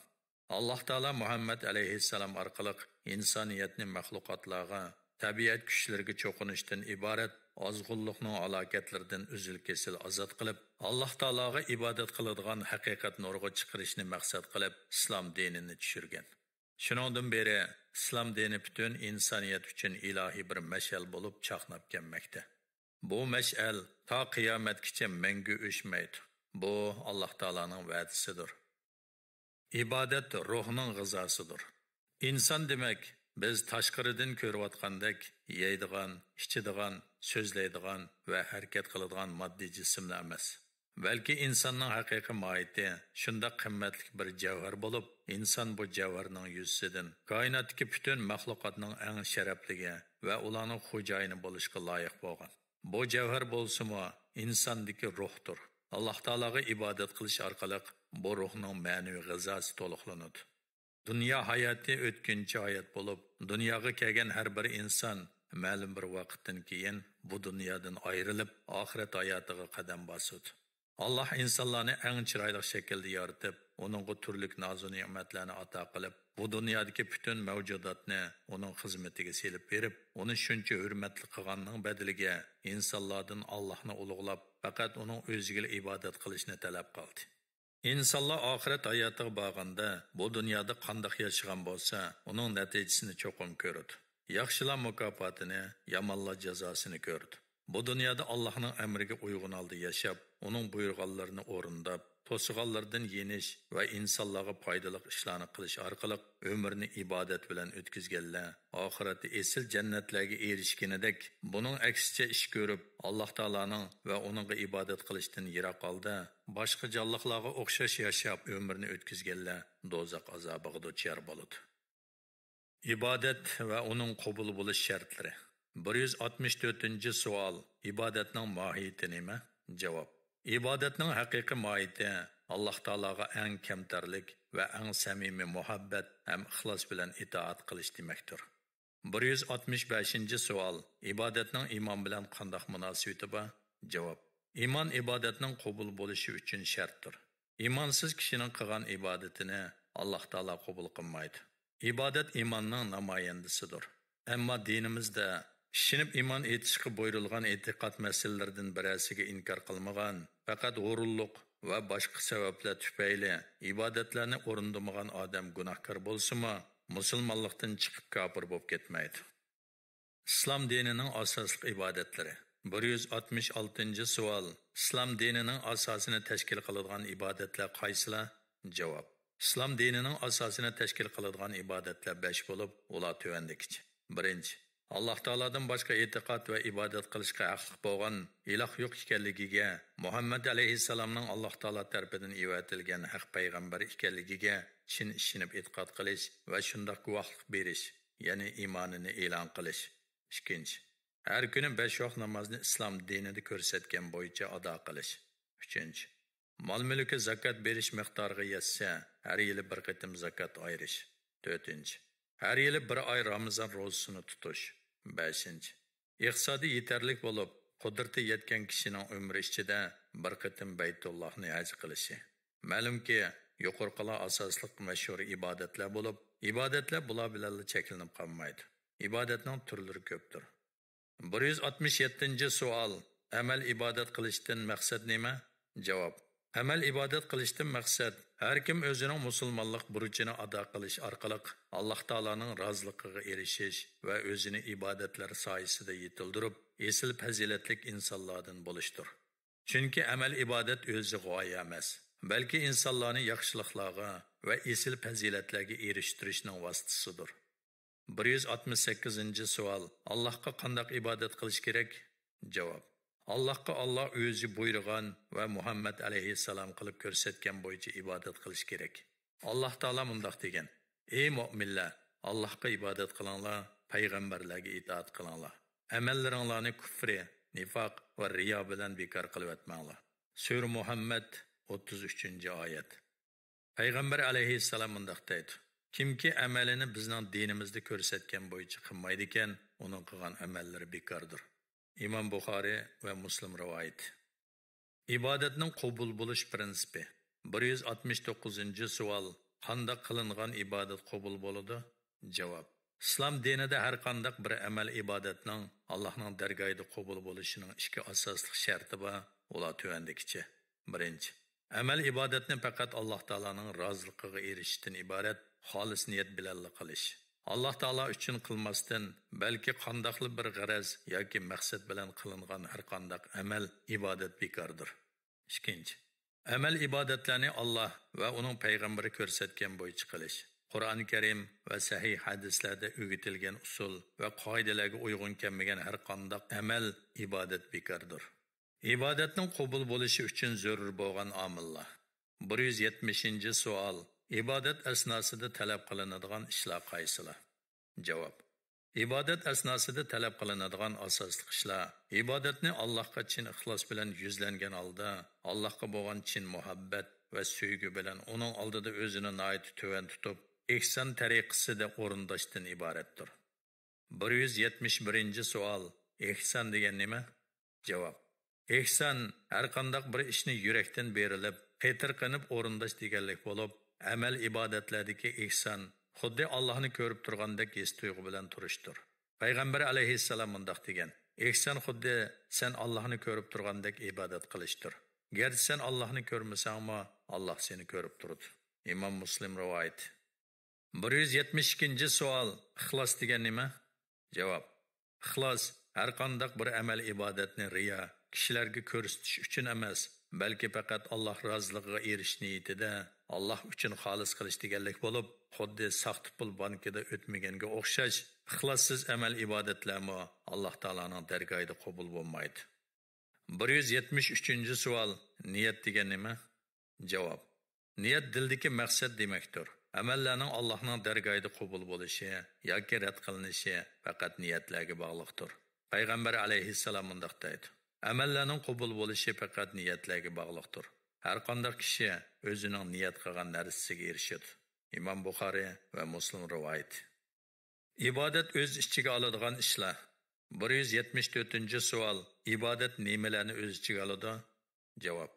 ئاللاھ تائالا مۇھەممەد ئەلەيھىسسالام ئارقىلىق ئىنسانىيەتنى مەخلۇقاتلارغا، تەبىئەت كۈچلىرىگە چوقۇنۇشتىن ئىبارەت ئازغۇنلۇقنىڭ ھالاكەتلىرىدىن ئۈزۈل-كېسىل ئازاد قىلىپ، ئاللاھ تائالاغا ئىبادەت قىلىدىغان ھەقىقەت نۇرىغا چىقىرىشنى مەقسەت قىلىپ، ئىسلام دىنىنى چۈشۈرگەن. شۇنىڭدىن بېرى ئىسلام دىنى پۈتۈن ئىنسانىيەت ئۈچۈن ئىلاھىي بىر مەشئەل بولۇپ چاقناپ كەلمەكتە. بۇ مەشئەل تا قىيامەتكىچە مەڭگۈ ئۆچمەيدۇ. بۇ ئاللاھ تائالانىڭ ۋەدىسىدۇر. ئىبادەت روھنىڭ غىزاسىدۇر. ئىنسان دېمەك، بىز تاشقىرىدىن كۆرۈۋاتقاندەك يەيدىغان، ئىچىدىغان، سۆزلەيدىغان ۋە ھەرىكەت قىلىدىغان ماددىي جىسىملا ئەمەس. بەلكى ئىنساننىڭ ھەقىقىي ماھىيىتى شۇنداق قىممەتلىك بىر جەۋھەر بولۇپ، ئىنسان بۇ جەۋھەرنىڭ يۈزىسىدىن كائىناتتىكى پۈتۈن مەخلۇقاتنىڭ ئەڭ شەرەپلىكى ۋە ئۇلارنىڭ خوجايىنى بولۇشقا لايىق بولغان. بۇ جەۋھەر بولسىمۇ ئىنساندىكى روھتۇر. ئاللاھ تائالاغا ئىبادەت قىلىش ئارقىلىق بۇ روھنىڭ مەنىۋى غىزاسى تولۇقلىنىدۇ. دۇنيا ھاياتى ئۆتكۈنچى ھايات بولۇپ، دۇنياغا كەلگەن ھەر بىر ئىنسان مەلۇم بىر ۋاقىتتىن كېيىن بۇ دۇنيادىن ئايرىلىپ، ئاخىرەت ھاياتىغا قەدەم باسىدۇ. ئاللاھ ئىنسانلارنى ئەڭ چىرايلىق شەكىلدە يارىتىپ، ئۇنىڭغا تۈرلۈك نازۇ نېمەتلەرنى ئاتا قىلىپ، بۇ دۇنيادىكى پۈتۈن مەۋجۇداتنى ئۇنىڭ خىزمىتىگە سېلىپ بېرىپ، ئۇنى شۇنچە ھۆرمەتلىك قىلغاننىڭ بەدىلىگە ئىنسانلاردىن ئاللاھنى ئۇلۇغلاپ، پەقەت ئۇنىڭ ئۆزىگىلا ئىبادەت قىلىشنى تەلەپ قىلدى. ئىنسانلار ئاخىرەت ھاياتىغا بارغاندا، بۇ دۇنيادا قانداق ياشىغان بولسا، ئۇنىڭ نەتىجىسىنى چوقۇم كۆرىدۇ. ياخشىلار مۇكاپاتىنى، يامانلار جازاسىنى كۆرىدۇ. بۇ دۇنيادا ئاللاھنىڭ ئەمرىگە ئۇيغۇن ھالدا ياشاپ، ئۇنىڭ بۇيرۇغانلىرىنى ئورۇنداپ، توسىغانلىرىدىن يېنىش ۋە ئىنسانلارغا پايدىلىق ئىشلارنى قىلىش ئارقىلىق ئۆمرىنى ئىبادەت بىلەن ئۆتكۈزگەنلەر ئاخىرەتتە ئېسىل جەننەتلەرگە ئېرىشكىنىدەك، بۇنىڭ ئەكسىچە ئىش كۆرۈپ، ئاللاھ تائالانىڭ ۋە ئۇنىڭغا ئىبادەت قىلىشتىن يىراق ھالدا، باشقا جانلىقلارغا ئوخشاش ياشاپ، ئۆمرىنى ئۆتكۈزگەنلەر دوزاخ ئازابىغا دۇچار بولىدۇ. ئىبادەت ۋە ئۇنىڭ قوبۇل بولۇش شەرتلىرى. بىر يۈز ئاتمىش تۆتىنچى سوئال، ئىبادەتنىڭ ماھىيىتى نېمە؟ جاۋاب. ئىبادەتنىڭ ھەقىقىي ماھىيىتى ئاللاھ تائالاغا ئەڭ كەمتەرلىك ۋە ئەڭ سەمىمىي مۇھەببەت ھەم ئىخلاس بىلەن ئىتائەت قىلىش دېمەكتۇر. بىر يۈز ئاتمىش بەشىنچى سوئال، ئىبادەتنىڭ ئىمان بىلەن قانداق مۇناسىۋىتى بار؟ جاۋاب. ئىمان ئىبادەتنىڭ قوبۇل بولۇشى ئۈچۈن شەرتتۇر. ئىمانسىز كىشىنىڭ قىلغان ئىبادىتىنى ئاللاھ تائالا قوبۇل قىلمايدۇ. ئىبادەت ئىماننىڭ نامايەندىسىدۇر. ئەمما دىنىمىزدە ئىشىنىپ ئىمان ئېيتىشقا بۇيرۇلغان ئېتىقاد مەسىلىلىرىدىن بىرەرسىگە ئىنكار قىلمىغان، پەقەت ھۇرۇنلۇق ۋە باشقا سەۋەبلەر تۈپەيلى ئىبادەتلەرنى ئورۇندىمىغان ئادەم گۇناھكار بولسىمۇ، مۇسۇلمانلىقتىن چىقىپ كاپىر بولۇپ كەتمەيدۇ. ئىسلام دىنىنىڭ ئاساسلىق ئىبادەتلىرى. بىر يۈز ئاتمىش ئالتىنچى سوئال، ئىسلام دىنىنىڭ ئاساسىنى تەشكىل قىلىدىغان ئىبادەتلەر قايسىلار؟ جاۋاب. ئىسلام دىنىنىڭ ئاساسىنى تەشكىل قىلىدىغان ئىبادەتلەر بەش بولۇپ، ئۇلار تۆۋەندىكىچە. بىرىنچى، ئاللاھ تائالادىن باشقا ئېتىقاد ۋە ئىبادەت قىلىشقا ھەقلىق بولغان ئىلاھ يوق ئىكەنلىكىگە، مۇھەممەد ئەلەيھىسسالامنىڭ ئاللاھ تائالا تەرىپىدىن ئېۋەتىلگەن ھەق پەيغەمبەر ئىكەنلىكىگە چىن ئىشىنىپ ئېتىقاد قىلىش ۋە شۇنداق گۇۋاھلىق بېرىش، يەنى ئىمانىنى ئېلان قىلىش. ئىككىنچى، ھەر كۈنى بەش ۋاق نامازنى ئىسلام دىنىدا كۆرسەتكەن بويىچە ئادا قىلىش. ئۈچىنچى، مال-مۈلكى زاكات بېرىش مىقدارىغا يەتسە، ھەر يىلى بىر قېتىم زاكات ئايرىش. تۆتىنچى، ھەر يىلى بىر ئاي رامىزان روزىسىنى تۇتۇش. بەشىنچى، ئىقتىسادى يېتەرلىك بولۇپ، قۇدرىتى يەتكەن كىشىنىڭ ئۆمرى ئىچىدە بىر قېتىم بەيتۇللاھنى ھەج قىلىشى. مەلۇمكى، يۇقىرىقىلار ئاساسلىق مەشھۇر ئىبادەتلەر بولۇپ، ئىبادەتلەر بۇلار بىلەنلا چەكلىنىپ قالمايدۇ. ئىبادەتنىڭ تۈرلىرى كۆپتۇر. بىر يۈز ئاتمىش يەتتىنچى سوئال، ئەمەل ئىبادەت قىلىشتىن مەقسەت نېمە؟ جاۋاب، ئەمەل ئىبادەت قىلىشتىن مەقسەت، ھەر كىم ئۆزىنىڭ مۇسۇلمانلىق بۇرچىنى ئادا قىلىش ئارقىلىق ئاللاھ تائالانىڭ رازىلىقىغا ئېرىشىش ۋە ئۆزىنى ئىبادەتلەر سايىسىدا يېتىلدۈرۈپ، ئېسىل پەزىلەتلىك ئىنسانلاردىن بولۇشتۇر. چۈنكى ئەمەل ئىبادەت ئۆزى غايە ئەمەس، بەلكى ئىنسانلارنى ياخشىلىقلارغا ۋە ئېسىل پەزىلەتلەرگە ئېرىشتۈرۈشنىڭ ۋاسىتىسىدۇر. بىر يۈز ئاتمىش سەككىزىنچى سوئال، ئاللاھقا قانداق ئىبادەت قىلىش كېرەك؟ جاۋاب، ئاللاھقا ئاللاھ ئۆزى بۇيرۇغان ۋە مۇھەممەد ئەلەيھىسسالام قىلىپ كۆرسەتكەن بويىچە ئىبادەت قىلىش كېرەك. ئاللاھ تائالا مۇنداق دېگەن، ئەي مۆمىنلەر، ئاللاھقا ئىبادەت قىلىڭلار، پەيغەمبەرلەرگە ئىتائەت قىلىڭلار. ئەمەللىرىڭلارنى كۇفرى، نىفاق ۋە رىيا بىلەن بىكار قىلىۋەتمەڭلار. سۈرە مۇھەممەد، ئوتتۇز ئۈچىنچى ئايەت. پەيغەمبەر ئەلەيھىسسالام مۇنداق دەيدۇ، كىمكى ئەمەلىنى بىزنىڭ دىنىمىزدا كۆرسەتكەن بويىچە قىلمايدىكەن، ئۇنىڭ قىلغان ئەمەللىرى بىكاردۇر. ئىمام بۇخارى ۋە مۇسلىم رىۋايىتى. ئىبادەتنىڭ قوبۇل بولۇش پىرىنسىپى. بىر يۈز ئاتمىش توققۇزىنچى سوئال، قانداق قىلىنغان ئىبادەت قوبۇل بولىدۇ؟ جاۋاب، ئىسلام دىنىدا ھەر قانداق بىر ئەمەل ئىبادەتنىڭ ئاللاھنىڭ دەرگاھىدا قوبۇل بولۇشىنىڭ ئىككى ئاساسلىق شەرتى بار، ئۇلار تۆۋەندىكىچە. بىرىنچى، ئەمەل ئىبادەتنى پەقەت ئاللاھ تائالانىڭ رازىلىقىغا ئېرىشىشتىن ئىبارەت خالىس نىيەت بىلەنلا قىلىش. ئاللاھ تائالا ئۈچۈن قىلماستىن، بەلكى قانداقلا بىر غەرەز ياكى مەقسەت بىلەن قىلىنغان ھەر قانداق ئەمەل ئىبادەت بىكاردۇر. ئىككىنچى، ئەمەل ئىبادەتلەرنى ئاللاھ ۋە ئۇنىڭ پەيغەمبىرى كۆرسەتكەن بويىچە قىلىش. قۇرئان كەرىم ۋە سەھىھ ھەدىسلەردە ئۆگىتىلگەن ئۇسۇل ۋە قائىدىلەرگە ئۇيغۇن كەلمىگەن ھەر قانداق ئەمەل ئىبادەت بىكاردۇر. ئىبادەتنىڭ قوبۇل بولۇشى ئۈچۈن زۆرۈر بولغان ئامىللار. بىر يۈز يەتمىشىنچى سوئال، ئىبادەت ئەسناسىدا تەلەپ قىلىنىدىغان ئىشلار قايسىلار؟ جاۋاب، ئىبادەت ئەسناسىدا تەلەپ قىلىنىدىغان ئاساسلىق ئىشلار، ئىبادەتنى ئاللاھقا چىن ئىخلاس بىلەن يۈزلەنگەن ھالدا، ئاللاھقا بولغان چىن مۇھەببەت ۋە سۆيگۈ بىلەن ئۇنىڭ ئالدىدا ئۆزىنى ناھايىتى تۆۋەن تۇتۇپ، ئېھسان تەرىقىسىدە ئورۇنداشتىن ئىبارەتتۇر. بىر يۈز يەتمىش بىرىنچى سوئال، ئېھسان دېگەن نېمە؟ جاۋاب، ئېھسان ھەر قانداق بىر ئىشنى يۈرەكتىن بېرىلىپ، قېتىرقىنىپ ئورۇنداش دېگەنلىك بولۇپ، ئەمەل ئىبادەتلەردىكى ئېھسان خۇددى ئاللاھنى كۆرۈپ تۇرغاندەك ھېس تۇيغۇ بىلەن تۇرۇشتۇر. پەيغەمبەر ئەلەيھىسسالام مۇنداق دېگەن، ئېھسان خۇددى سەن ئاللاھنى كۆرۈپ تۇرغاندەك ئىبادەت قىلىشتۇر. گەرچە سەن ئاللاھنى كۆرمىسەڭمۇ، ئاللاھ سېنى كۆرۈپ تۇرىدۇ. ئىمام مۇسلىم رىۋايىتى. بىر يۈز يەتمىش ئىككىنچى سوئال، ئىخلاس دېگەن نېمە؟ جاۋاب، ئىخلاس ھەر قانداق بىر ئەمەل ئىبادەتنى رىيا، كىشىلەرگە كۆرسىتىش ئۈچۈن ئەمەس، بەلكى پەقەت ئاللاھ رازىلىقىغا ئېرىشىش نىيىتىدە ئاللاھ ئۈچۈن خالىس قىلىش دېگەنلىك بولۇپ، خۇددى ساختا پۇل بانكىدا ئۆتمىگەنگە ئوخشاش، ئىخلاسسىز ئەمەل ئىبادەتلەرمۇ ئاللاھ تائالانىڭ دەرگاھىدا قوبۇل بولمايدۇ. بىر يۈز يەتمىش ئۈچىنچى سوئال، نىيەت دېگەن نېمە؟ جاۋاب، نىيەت دىلدىكى مەقسەت دېمەكتۇر. ئەمەللەرنىڭ ئاللاھنىڭ دەرگاھىدا قوبۇل بولۇشى ياكى رەت قىلىنىشى پەقەت نىيەتلەرگە باغلىقتۇر. پەيغەمبەر ئەلەيھىسسالام مۇنداق دەيدۇ، ئەمەللەرنىڭ قوبۇل بولۇشى پەقەت نىيەتلەرگە باغلىقتۇر. ھەر قانداق كىشى ئۆزىنىڭ نىيەت قىلغان نەرسىسىگە ئېرىشىدۇ. ئىمام بۇخارى ۋە مۇسلىم رىۋايىتى. ئىبادەت ئۆز ئىچىگە ئالىدىغان ئىشلار. بىر يۈز يەتمىش تۆتىنچى سوئال، ئىبادەت نېمىلەرنى ئۆز ئىچىگە ئالىدۇ؟ جاۋاب،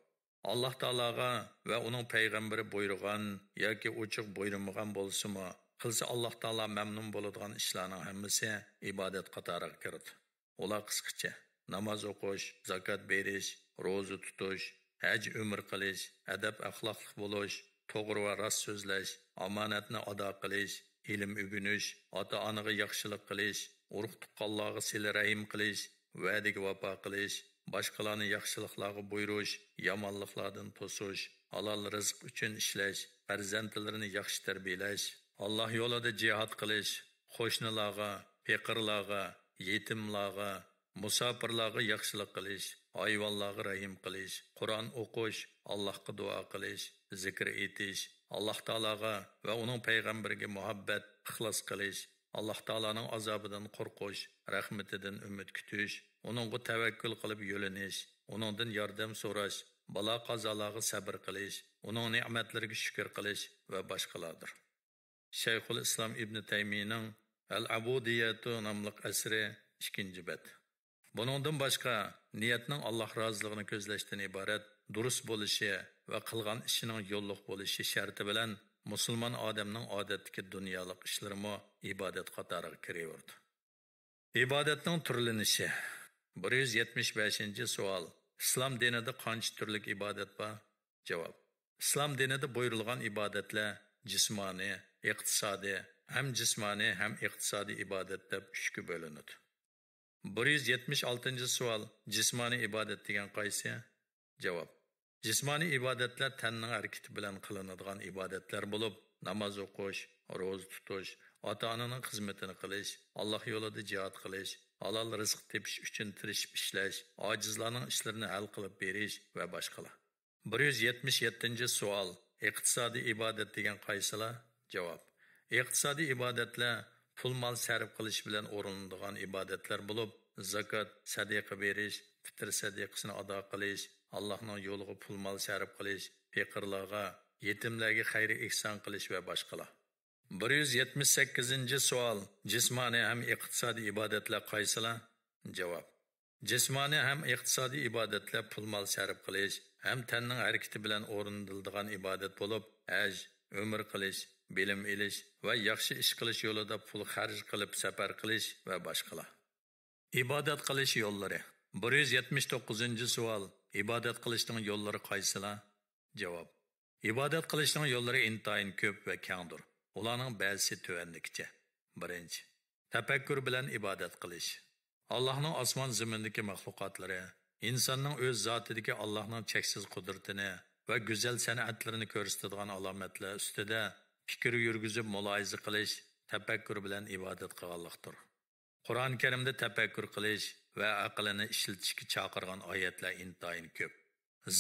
ئاللاھ تائالاغا ۋە ئۇنىڭ پەيغەمبىرى بۇيرۇغان ياكى ئوچۇق بۇيرۇمىغان بولسىمۇ، قىلسا ئاللاھ تائالا مەمنۇن بولىدىغان ئىشلارنىڭ ھەممىسى ئىبادەت قاتارىغا كىرىدۇ. ئۇلار قىسقىچە، ناماز ئوقۇش، زاكات بېرىش، روزا تۇتۇش، ھەج ئۆمرە قىلىش، ئەدەپ ئەخلاقلىق بولۇش، توغرا ۋە راست سۆزلەش، ئامانەتنى ئادا قىلىش، ئىلىم ئۆگىنىش، ئاتا ئانىغا ياخشىلىق قىلىش، ئۇرۇق تۇغقانلارغا سىلە رەھىم قىلىش، ۋەدىگە ۋاپا قىلىش، باشقىلارنى ياخشىلىقلارغا بۇيرۇش، يامانلىقلاردىن توسۇش، ھالال رىزىق ئۈچۈن ئىشلەش، پەرزەنتلىرىنى ياخشى تەربىيەلەش، ئاللاھ يولىدا جىھاد قىلىش، قوشنىلارغا، پېقىرلارغا، يېتىملارغا، مۇساپىرلارغا ياخشىلىق قىلىش، ھايۋانلارغا رەھىم قىلىش، قۇرئان ئوقۇش، ئاللاھقا دۇئا قىلىش، زىكىر ئېيتىش، ئاللاھ تائالاغا ۋە ئۇنىڭ پەيغەمبىرىگە مۇھەببەت، ئىخلاس قىلىش، ئاللاھ تائالانىڭ ئازابىدىن قورقۇش، رەھمىتىدىن ئۈمىد كۈتۈش، ئۇنىڭغا تەۋەككۈل قىلىپ يۆلىنىش، ئۇنىڭدىن ياردەم سوراش، بالا-قازالارغا سەبىر قىلىش، ئۇنىڭ نېمەتلىرىگە شۈكۈر قىلىش ۋە باشقىلاردۇر. شەيخۇل ئىسلام ئىبنى تەيمىينىڭ ئەل ئەبۇدىيەتۇ ناملىق ئەسىرى، ئىككىنچى بەت. بۇنىڭدىن باشقا، نىيەتنىڭ ئاللاھ رازىلىقىنى كۆزلەشتىن ئىبارەت دۇرۇس بولۇشى ۋە قىلغان ئىشىنىڭ يوللۇق بولۇشى شەرتى بىلەن مۇسۇلمان ئادەمنىڭ ئادەتتىكى دۇنيالىق ئىشلىرىمۇ ئىبادەت قاتارىغا كىرىۋېرىدۇ. ئىبادەتنىڭ تۈرلىنىشى. بىر يۈز يەتمىش بەشىنچى سوئال. ئىسلام دىنىدا قانچە تۈرلۈك ئىبادەت بار؟ جاۋاب. ئىسلام دىنىدا بۇيرۇلغان ئىبادەتلەر جىسمانىي، ئىقتىسادىي، ھەم جىسمانىي ھەم ئىقتىسادىي ئىبادەت دەپ ئۈچكە بۆلۈنىدۇ. بىر يۈز يەتمىش ئالتىنچى سوئال. جىسمانىي ئىبادەت دېگەن قايسى؟ جاۋاب. جىسمانىي ئىبادەتلەر تەننىڭ ھەرىكىتى بىلەن قىلىنىدىغان ئىبادەتلەر بولۇپ، ناماز ئوقۇش، روزا تۇتۇش، ئاتا-ئانىنىڭ خىزمىتىنى قىلىش، ئاللاھ يولىدا جىھاد قىلىش، ھالال رىزىق تېپىش ئۈچۈن تىرىشىپ ئىشلەش، ئاجىزلارنىڭ ئىشلىرىنى ھەل قىلىپ بېرىش ۋە باشقىلار. بىر يۈز يەتمىش يەتتىنچى سوئال. ئىقتىسادىي ئىبادەت دېگەن قايسىلار؟ جاۋاب. ئىقتىسادىي ئىبادەتلەر پۇل-مال سەرپ قىلىش بىلەن ئورۇنلىنىدىغان ئىبادەتلەر بولۇپ، زاكات، سەدىقە بېرىش، پىتىر سەدىقىسىنى ئادا قىلىش، ئاللاھنىڭ يولىغا پۇل-مال سەرپ قىلىش، پېقىرلارغا، يېتىملەرگە خەير-ئېھسان قىلىش ۋە باشقىلار. بىر يۈز يەتمىش سەككىزىنچى سوئال. جىسمانىي ھەم ئىقتىسادىي ئىبادەتلەر قايسىلار؟ جاۋاب. جىسمانىي ھەم ئىقتىسادىي ئىبادەتلەر پۇل-مال سەرپ قىلىش ھەم تەننىڭ ھەرىكىتى بىلەن ئورۇندىلىدىغان ئىبادەت بولۇپ، ھەج، ئۆمرە قىلىش، بىلىم ئېلىش ۋە ياخشى ئىش قىلىش يولىدا پۇل خەرج قىلىپ سەپەر قىلىش ۋە باشقىلار. ئىبادەت قىلىش يوللىرى. بىر يۈز يەتمىش توققۇزىنچى سوئال. ئىبادەت قىلىشنىڭ يوللىرى قايسىلار؟ جاۋاب. ئىبادەت قىلىشنىڭ يوللىرى ئىنتايىن كۆپ ۋە كەڭدۇر. ئۇلارنىڭ بەزىسى تۆۋەندىكىچە. بىرىنچى، تەپەككۇر بىلەن ئىبادەت قىلىش. ئاللاھنىڭ ئاسمان زېمىندىكى مەخلۇقاتلىرى، ئىنساننىڭ ئۆز زاتىدىكى ئاللاھنىڭ چەكسىز قۇدرىتىنى ۋە گۈزەل سەنئەتلىرىنى كۆرسىتىدىغان ئالامەتلەر ئۈستىدە پىكىر يۈرگۈزۈپ مۇلاھىزە قىلىش، تەپەككۇر بىلەن ئىبادەت قىلغانلىقتۇر. قۇرئان كەرىمدە تەپەككۇر قىلىش ۋە ئەقىلنى ئىشلىتىشكە چاقىرغان ئايەتلەر ئىنتايىن كۆپ.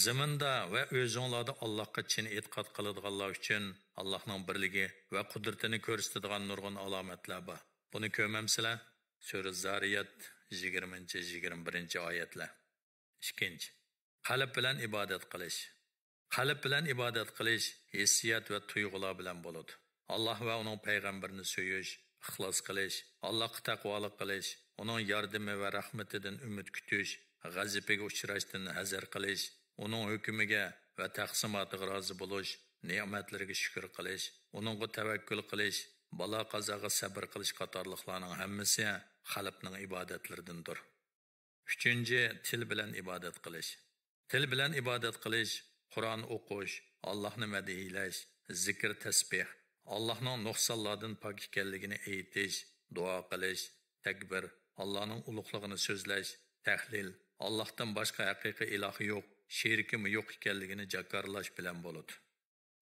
زېمىندا ۋە ئۆزۈڭلاردا ئاللاھقا چىن ئېتىقاد قىلىدىغانلار ئۈچۈن ئاللاھنىڭ بىرلىكى ۋە قۇدرىتىنى كۆرسىتىدىغان نۇرغۇن ئالامەتلەر بار. بۇنى كۆرمەمسىلەر؟ سۈرە زارىيات، يىگىرمىنچى، يىگىرمە بىرىنچى ئايەتلەر. ئىككىنچى، قەلب بىلەن ئىبادەت قىلىش. قەلب بىلەن ئىبادەت قىلىش ھېسسىيات ۋە تۇيغۇلار بىلەن بولىدۇ. ئاللاھ ۋە ئۇنىڭ پەيغەمبىرىنى سۆيۈش، ئىخلاس قىلىش، ئاللاھقا تەقۋالىق قىلىش، ئۇنىڭ ياردىمى ۋە رەھمىتىدىن ئۈمىد كۈتۈش، غەزىپىگە ئۇچراشتىن ھەزەر قىلىش، ئۇنىڭ ھۆكمىگە ۋە تەقسىماتىغا رازى بولۇش، نېمەتلىرىگە شۈكۈر قىلىش، ئۇنىڭغا تەۋەككۈل قىلىش، بالا-قازاغا سەبرى قىلىش قاتارلىقلارنىڭ ھەممىسى قەلبنىڭ ئىبادەتلىرىدىندۇر. ئۈچىنچى، تىل بىلەن ئىبادەت قىلىش. تىل بىلەن ئىبادەت قىلىش، قۇرئان ئوقۇش، ئاللاھنى مەدھىيلەش، زىكىر، تەسبىھ، ئاللاھنىڭ نۇقسانلاردىن پاك ئىكەنلىكىنى ئېيتىش، دۇئا قىلىش، تەكبىر، ئاللاھنىڭ ئۇلۇغلۇقىنى سۆزلەش، تەھلىل، ئاللاھتىن باشقا ھەقىقىي ئىلاھ يوق، شېرىكىمۇ يوق ئىكەنلىكىنى جاكارلاش بىلەن بولىدۇ.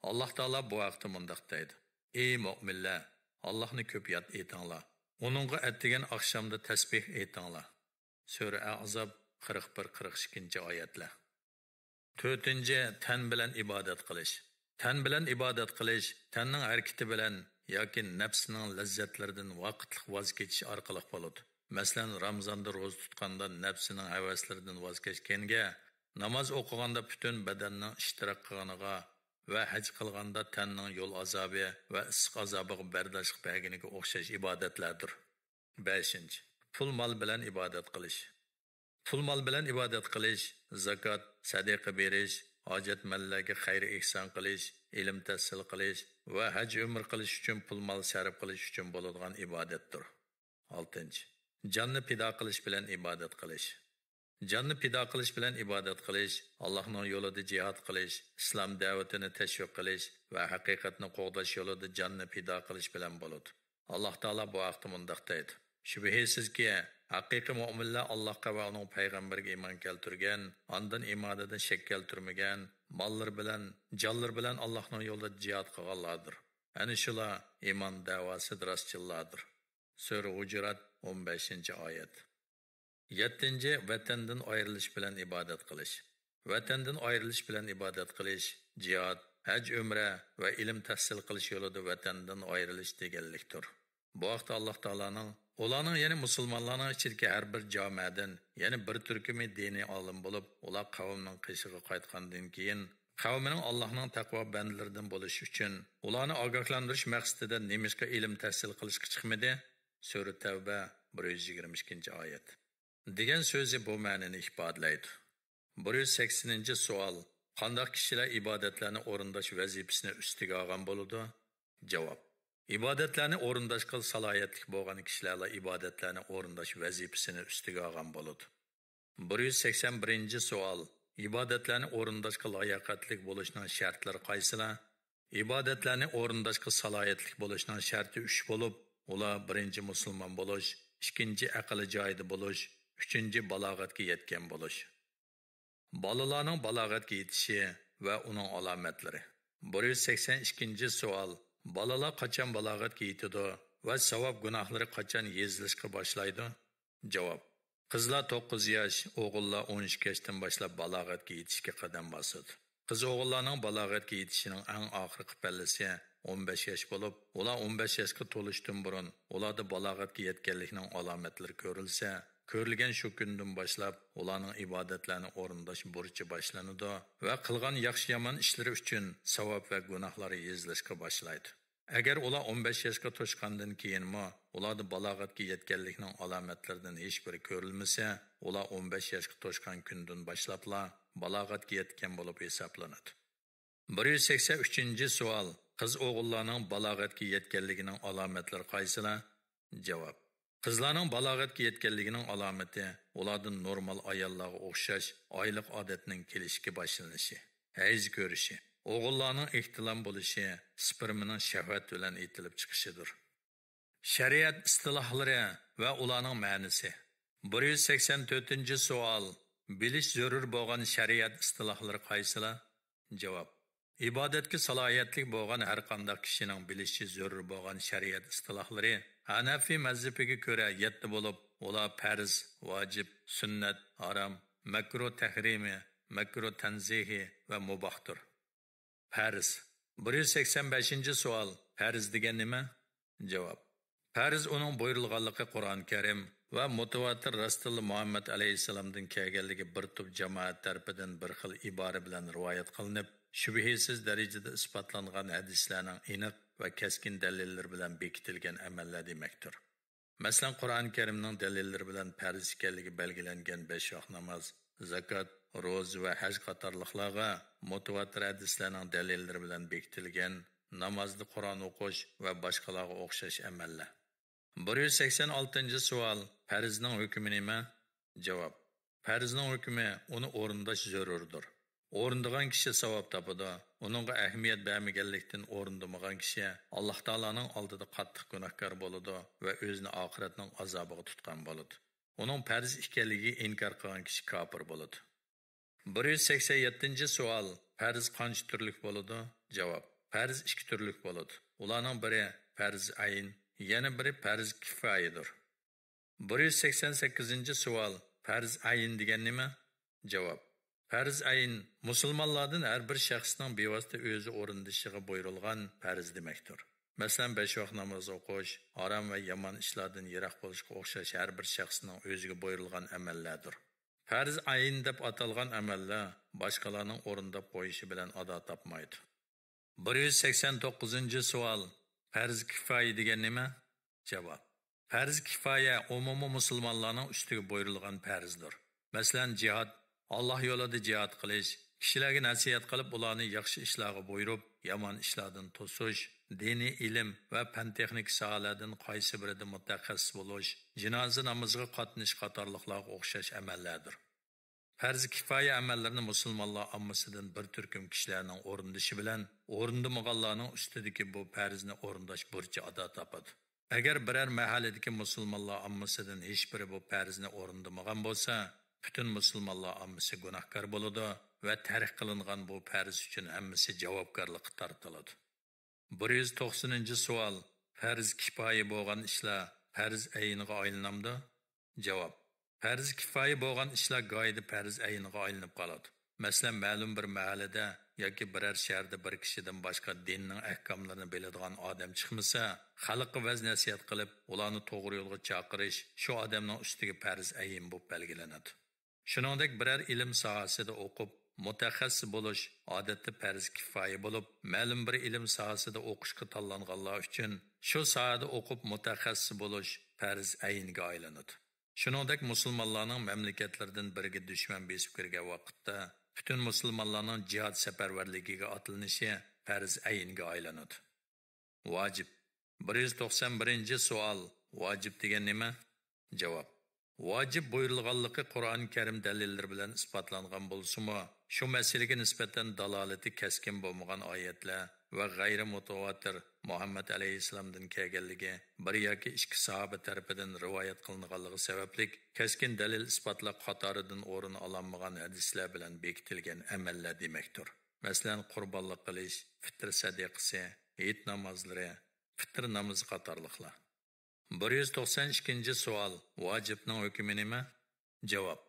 ئاللاھ تائالا بۇ ھەقتە مۇنداق دەيدۇ: ئى مۆمىنلەر، ئاللاھنى كۆپ ياد ئېتىڭلار، ئۇنىڭغا ئەتىگەن ئاخشامدا تەسبىھ ئېيتىڭلار. سۈرە ئەھزاب، قىرىق بىر، قىرىق ئىككىنچى ئايەتلەر. تۆتىنچى، تەن بىلەن ئىبادەت قىلىش. تەن بىلەن ئىبادەت قىلىش تەننىڭ ھەرىكىتى بىلەن ياكى نەپسىنىڭ لەززەتلىرىدىن ۋاقىتلىق ۋاز كېچىش ئارقىلىق بولىدۇ. مەسىلەن، رامىزاندا روزا تۇتقاندا نەپسىنىڭ ھەۋەسلىرىدىن ۋاز كەچكەنگە، ناماز ئوقۇغاندا پۈتۈن بەدەننىڭ ئىشتىراك قىلغىنىغا ۋە ھەج قىلغاندا تەننىڭ يول ئازابى ۋە ئىسسىق ئازابىغا بەرداشلىق بەرگىنىگە ئوخشاش ئىبادەتلەردۇر. بەشىنچى، پۇل-مال بىلەن ئىبادەت قىلىش. پۇل-مال بىلەن ئىبادەت قىلىش، زاكات، سەدىقە بېرىش، ھاجەتمەنلەرگە خەير-ئېھسان قىلىش، ئىلىم تەھسىل قىلىش ۋە ھەج-ئۆمرە قىلىش ئۈچۈن پۇل-مال سەرپ قىلىش ئۈچۈن بولىدىغان ئىبادەتتۇر. ئالتىنچى، جاننى پىدا قىلىش بىلەن ئىبادەت قىلىش. جاننى پىدا قىلىش بىلەن ئىبادەت قىلىش، ئاللاھنىڭ يولىدا جىھاد قىلىش، ئىسلام دەۋىتىنى تەشۋىق قىلىش ۋە ھەقىقەتنى قوغداش يولىدا جاننى پىدا قىلىش بىلەن بولىدۇ. ئاللاھ تائالا بۇ ھەقتە مۇنداق دەيدۇ: شۈبھىسىزكى، ھەقىقىي مۆمىنلەر ئاللاھقا ۋە ئۇنىڭ پەيغەمبىرىگە ئىمان كەلتۈرگەن، ئاندىن ئىمانىدا شەك كەلتۈرمىگەن، ماللىرى بىلەن، جانلىرى بىلەن ئاللاھنىڭ يولىدا جىھاد قىلغانلاردۇر. ئەنە شۇلار ئىمان دەۋاسىدا راستچىللاردۇر. سۈرە ھۇجۇرات، ئون بەشىنچى ئايەت. يەتتىنچى، ۋەتەندىن ئايرىلىش بىلەن ئىبادەت قىلىش. ۋەتەندىن ئايرىلىش بىلەن ئىبادەت قىلىش، جىھاد، ھەج، ئۆمرە ۋە ئىلىم تەھسىل قىلىش يولىدا ۋەتەندىن ئايرىلىش دېگەنلىكتۇر. بۇ ھەقتە ئاللاھ تائالانىڭ، ئۇلارنىڭ، يەنى مۇسۇلمانلارنىڭ ئىچىدىكى ھەر بىر جامەدىن، يەنى بىر تۈركۈمى دىنىي ئالىم بولۇپ، ئۇلار قەۋمىنىڭ قېشىغا قايتقاندىن كېيىن، قەۋمىنىڭ ئاللاھنىڭ تەقۋا بەندىلىرىدىن بولۇشى ئۈچۈن، ئۇلارنى ئاگاھلاندۇرۇش مەقسىتىدە نېمىشقا ئىلىم تەھسىل قىلىشقا چىقمىدى؟ سۈرە تەۋبە، بىر يۈز يىگىرمە ئىككىنچى ئايەت. دېگەن سۆزى بۇ مەنىنى ئىپادىلەيدۇ. بىر يۈز سەكسىنىنچى سوئال، قانداق كىشىلەر ئىبادەتلەرنى ئورۇنداش ۋەزىپىسىنى ئۈستىگە ئالغان بولىدۇ؟ جاۋاب، ئىبادەتلەرنى ئورۇنداشقا سالاھىيەتلىك بولغان كىشىلەرلا ئىبادەتلەرنى ئورۇنداش ۋەزىپىسىنى ئۈستىگە ئالغان بولىدۇ. بىر يۈز سەكسەن بىرىنچى سوئال، ئىبادەتلەرنى ئورۇنداشقا لاياقەتلىك بولۇشنىڭ شەرتلىرى قايسىلار؟ ئىبادەتلەرنى ئورۇنداشقا سالاھىيەتلىك بولۇشنىڭ شەرتى ئۈچ بولۇپ، ئۇلار: بىرىنچى، مۇسۇلمان بولۇش، ئىككىنچى، ئەقلى جايىدا بولۇش، ئۈچىنچى، بالاغەتكە يەتكەن بولۇش. بالىلارنىڭ بالاغەتكە يېتىشى ۋە ئۇنىڭ ئالامەتلىرى. بىر يۈز سەكسەن ئىككىنچى سوئال، بالىلار قاچان بالاغەتكە يېتىدۇ ۋە ساۋاب گۇناھلىرى قاچان يېزىلىشقا باشلايدۇ؟ جاۋاب، قىزلار توققۇز ياش، ئوغۇللار ئون ئىككى ياشتىن باشلاپ بالاغەتكە يېتىشكە قەدەم باسىدۇ. قىز ئوغۇللارنىڭ بالاغەتكە يېتىشىنىڭ ئەڭ ئاخىرقى پەللىسى ئون بەش ياش بولۇپ، ئۇلار ئون بەش ياشقا تولۇشتىن بۇرۇن ئۇلاردا بالاغەتكە يەتكەنلىكنىڭ ئالامەتلىرى كۆرۈلسە، كۆرۈلگەن شۇ كۈندىن باشلاپ ئۇلارنىڭ ئىبادەتلەرنى ئورۇنداش بۇرچى باشلىنىدۇ ۋە قىلغان ياخشى-يامان ئىشلىرى ئۈچۈن ساۋاب ۋە گۇناھلار يېزىلىشقا باشلايدۇ. ئەگەر ئۇلار ئون بەش ياشقا توشقاندىن كېيىنمۇ ئۇلاردا بالاغەتكە يەتكەنلىكنىڭ ئالامەتلىرىدىن ھېچبىرى كۆرۈلمىسە، ئۇلار ئون بەش ياشقا توشقان كۈندىن باشلاپلا بالاغەتكە يەتكەن بولۇپ ھېسابلىنىدۇ. بىر يۈز سەكسەن ئۈچىنچى سوئال، قىز ئوغۇللارنىڭ بالاغەتكە يەتكەنلىكىنىڭ ئالامەتلىرى قايسىلار؟ جاۋاب، قىزلارنىڭ بالاغەتكە يەتكەنلىكىنىڭ ئالامىتى ئۇلاردا نورمال ئاياللارغا ئوخشاش ئايلىق ئادەتنىڭ كېلىشكە باشلىنىشى، ھەيز كۆرۈشى، ئوغۇللارنىڭ ئېھتىلام بولۇشى، سپېرمىنىڭ شەھۋەت بىلەن ئېتىلىپ چىقىشىدۇر. شەرىئەت ئىستىلاھلىرى ۋە ئۇلارنىڭ مەنىسى. بىر يۈز سەكسەن تۆتىنچى سوئال، بىلىش زۆرۈر بولغان شەرىئەت ئىستىلاھلىرى قايسىلار؟ جاۋاب، ئىبادەتكە سالاھىيەتلىك بولغان ھەر قانداق كىشىنىڭ بىلىشى زۆرۈر بولغان شەرىئەت ئىستىلاھلىرى ھەنەفىي مەزھىپىگە كۆرە يەتتە بولۇپ، ئۇلار پەرز، ۋاجىپ، سۈننەت، ھارام، مەكرۇ تەھرىمى، مەكرۇ تەنزىھى ۋە مۇباھتۇر. پەرز. بىر يۈز سەكسەن بەشىنچى سوئال، پەرز دېگەن نېمە؟ جاۋاب، پەرز ئۇنىڭ بۇيرۇلغانلىقى قۇرئان كەرىم ۋە مۇتەۋاتىر راستىللا مۇھەممەد ئەلەيھىسسالامدىن كەلگەنلىكى بىر توپ جامائەت تەرىپىدىن بىر خىل ئىبارە بىلەن رىۋايەت قىلىنىپ، شۈبھىسىز دەرىجىدە ئىسپاتلانغان ھەدىسلەرنىڭ ئېنىق ۋە كەسكىن دەلىللىرى بىلەن بېكىتىلگەن ئەمەللەر دېمەكتۇر. مەسىلەن، قۇرئان كەرىمنىڭ دەلىللىرى بىلەن پەرز ئىكەنلىكى بەلگىلەنگەن بەش ۋاق ناماز، زاكات، روزا ۋە ھەج قاتارلىقلارغا مۇتەۋاتىر ھەدىسلەرنىڭ دەلىللىرى بىلەن بېكىتىلگەن نامازدا قۇرئان ئوقۇش ۋە باشقىلارغا ئوخشاش ئەمەللەر. بىر يۈز سەكسەن ئالتىنچى سوئال، پەرزنىڭ ھۆكمى نېمە؟ جاۋاب، پەرزنىڭ ھۆكمى ئۇنى ئورۇنداش زۆرۈردۇر. ئورۇندىغان كىشى ساۋاب تاپىدۇ. ئۇنىڭغا ئەھمىيەت بەرمىگەنلىكتىن ئورۇندىمىغان كىشى ئاللاھ تائالانىڭ ئالدىدا قاتتىق گۇناھكار بولىدۇ ۋە ئۆزىنى ئاخىرەتنىڭ ئازابىغا تۇتقان بولىدۇ. ئۇنىڭ پەرز ئىكەنلىكىگە ئىنكار قىلغان كىشى كاپىر بولىدۇ. بىر يۈز سەكسەن يەتتىنچى سوئال، پەرز قانچە تۈرلۈك بولىدۇ؟ جاۋاب، پەرز ئىككى تۈرلۈك بولىدۇ. ئۇلارنىڭ بىرى پەرز ئەين، يەنە بىرى پەرز كىفايىدۇر. بىر يۈز سەكسەن سەككىزىنچى سوئال، پەرز ئەين دېگەن نېمە؟ جاۋاب، پەرز ئەين مۇسۇلمانلاردىن ھەر بىر شەخسنىڭ بىۋاسىتە ئۆزى ئورۇندىشىغا بۇيرۇلغان پەرز دېمەكتۇر. مەسىلەن، بەش ۋاق ناماز ئوقۇش، ھارام ۋە يامان ئىشلاردىن يىراق بولۇشقا ئوخشاش ھەر بىر شەخسنىڭ ئۆزىگە بۇيرۇلغان ئەمەللەردۇر. پەرز ئەين دەپ ئاتالغان ئەمەللەر باشقىلارنىڭ ئورۇنداپ قويۇشى بىلەن ئادا تاپمايدۇ. بىر يۈز سەكسەن توققۇزىنچى سوئال، پەرز كىفايە دېگەن نېمە؟ جاۋاب، پەرز كىفايە ئومۇمىي مۇسۇلمانلارنىڭ ئۈستىگە بۇيرۇلغان پەرزدۇر. مەسىلەن، جىھاد، ئاللاھ يولىدا جىھاد قىلىش، كىشىلەرگە نەسىھەت قىلىپ، ئۇلارنى ياخشى ئىشلارغا بۇيرۇپ، يامان ئىشلاردىن توسۇش، دىنىي ئىلىم ۋە پەن-تېخنىكا ساھەلەردىن قايسى بىرىدە مۇتەخەسسىس بولۇش، جىنازا نامىزىغا قاتنىشىش قاتارلىقلارغا ئوخشاش ئەمەللەردۇر. پەرز كىپايە ئەمەللىرىنى مۇسۇلمانلار ئاممىسىدىن بىر تۈركۈم كىشىلەرنىڭ ئورۇندىشى بىلەن ئورۇندىمىغانلارنىڭ ئۈستىدىكى بۇ پەرزنى ئورۇنداش بۇرچى ئادا تاپىدۇ. ئەگەر بىرەر مەھەللىدىكى مۇسۇلمانلار ئاممىسىدىن ھېچبىرى بۇ پەرزنى ئورۇندىمىغان بولسا، پۈتۈن مۇسۇلمانلار ئاممىسى گۇناھكار بولىدۇ ۋە تەرك قىلىنغان بۇ پەرز ئۈچۈن ھەممىسى جاۋابكارلىققا تارتىلىدۇ. بىر يۈز توقسىنىنچى سوئال، پەرز كىپايە بولغان ئىشلار پەرز ئەينىغا ئايلىنامدۇ؟ جاۋاب، پەرز كىپايە بولغان ئىشلار گاھىدا پەرز ئەينىغا ئايلىنىپ قالىدۇ. مەسىلەن، مەلۇم بىر مەھەللىدە ياكى بىرەر شەھەردە بىر كىشىدىن باشقا دىننىڭ ئەھكاملىرىنى بىلىدىغان ئادەم چىقمىسا، خەلققە ۋەز-نەسىھەت قىلىپ، ئۇلارنى توغرا يولغا چاقىرىش شۇ ئادەمنىڭ ئۈستىگە پەرز ئەين بولۇپ بەلگىلىنىدۇ. شۇنىڭدەك بىرەر ئىلىم ساھەسىدە ئوقۇپ، مۇتەخەسسىس بولۇش ئادەتتە پەرز كىپايە بولۇپ، مەلۇم بىر ئىلىم ساھەسىدە ئوقۇشقا تاللانغانلار ئۈچۈن شۇ ساھەدە ئوقۇپ مۇتەخەسسىس بولۇش پەرز ئەينگە ئايلىنىدۇ. شۇنىڭدەك مۇسۇلمانلارنىڭ مەملىكەتلىرىدىن بىرىگە دۈشمەن بېسىپ كىرگەن ۋاقىتتا، پۈتۈن مۇسۇلمانلارنىڭ جىھاد سەپەرۋەرلىكىگە ئاتلىنىشى پەرز ئەينگە ئايلىنىدۇ. ۋاجىپ. بىر يۈز توقسان بىرىنچى سوئال، ۋاجىپ دېگەن نېمە؟ جاۋاب، ۋاجىپ بۇيرۇلغانلىقى قۇرئان كەرىم دەلىللىرى بىلەن ئىسپاتلانغان بولسىمۇ، شۇ مەسىلىگە نىسبەتەن دالالىتى كەسكىن بولمىغان ئايەتلەر ۋە غەيرىي مۇتەۋاتىر مۇھەممەد ئەلەيھىسسالامدىن كەلگەنلىكى، بىر ياكى ئىككى ساھابە تەرىپىدىن رىۋايەت قىلىنغانلىقى سەۋەبلىك، كەسكىن دەلىل ئىسپاتلار قاتارىدىن ئورۇن ئالالمىغان ھەدىسلەر بىلەن بېكىتىلگەن ئەمەللەر دېمەكتۇر. مەسىلەن، قۇربانلىق قىلىش، پىتىر سەدىقىسى، ھېيت نامازلىرى، پىتىر نامىزى قاتارلىقلار. بىر يۈز توقسان ئىككىنچى سوئال، ۋاجىپنىڭ ھۆكمى نېمە؟ جاۋاب،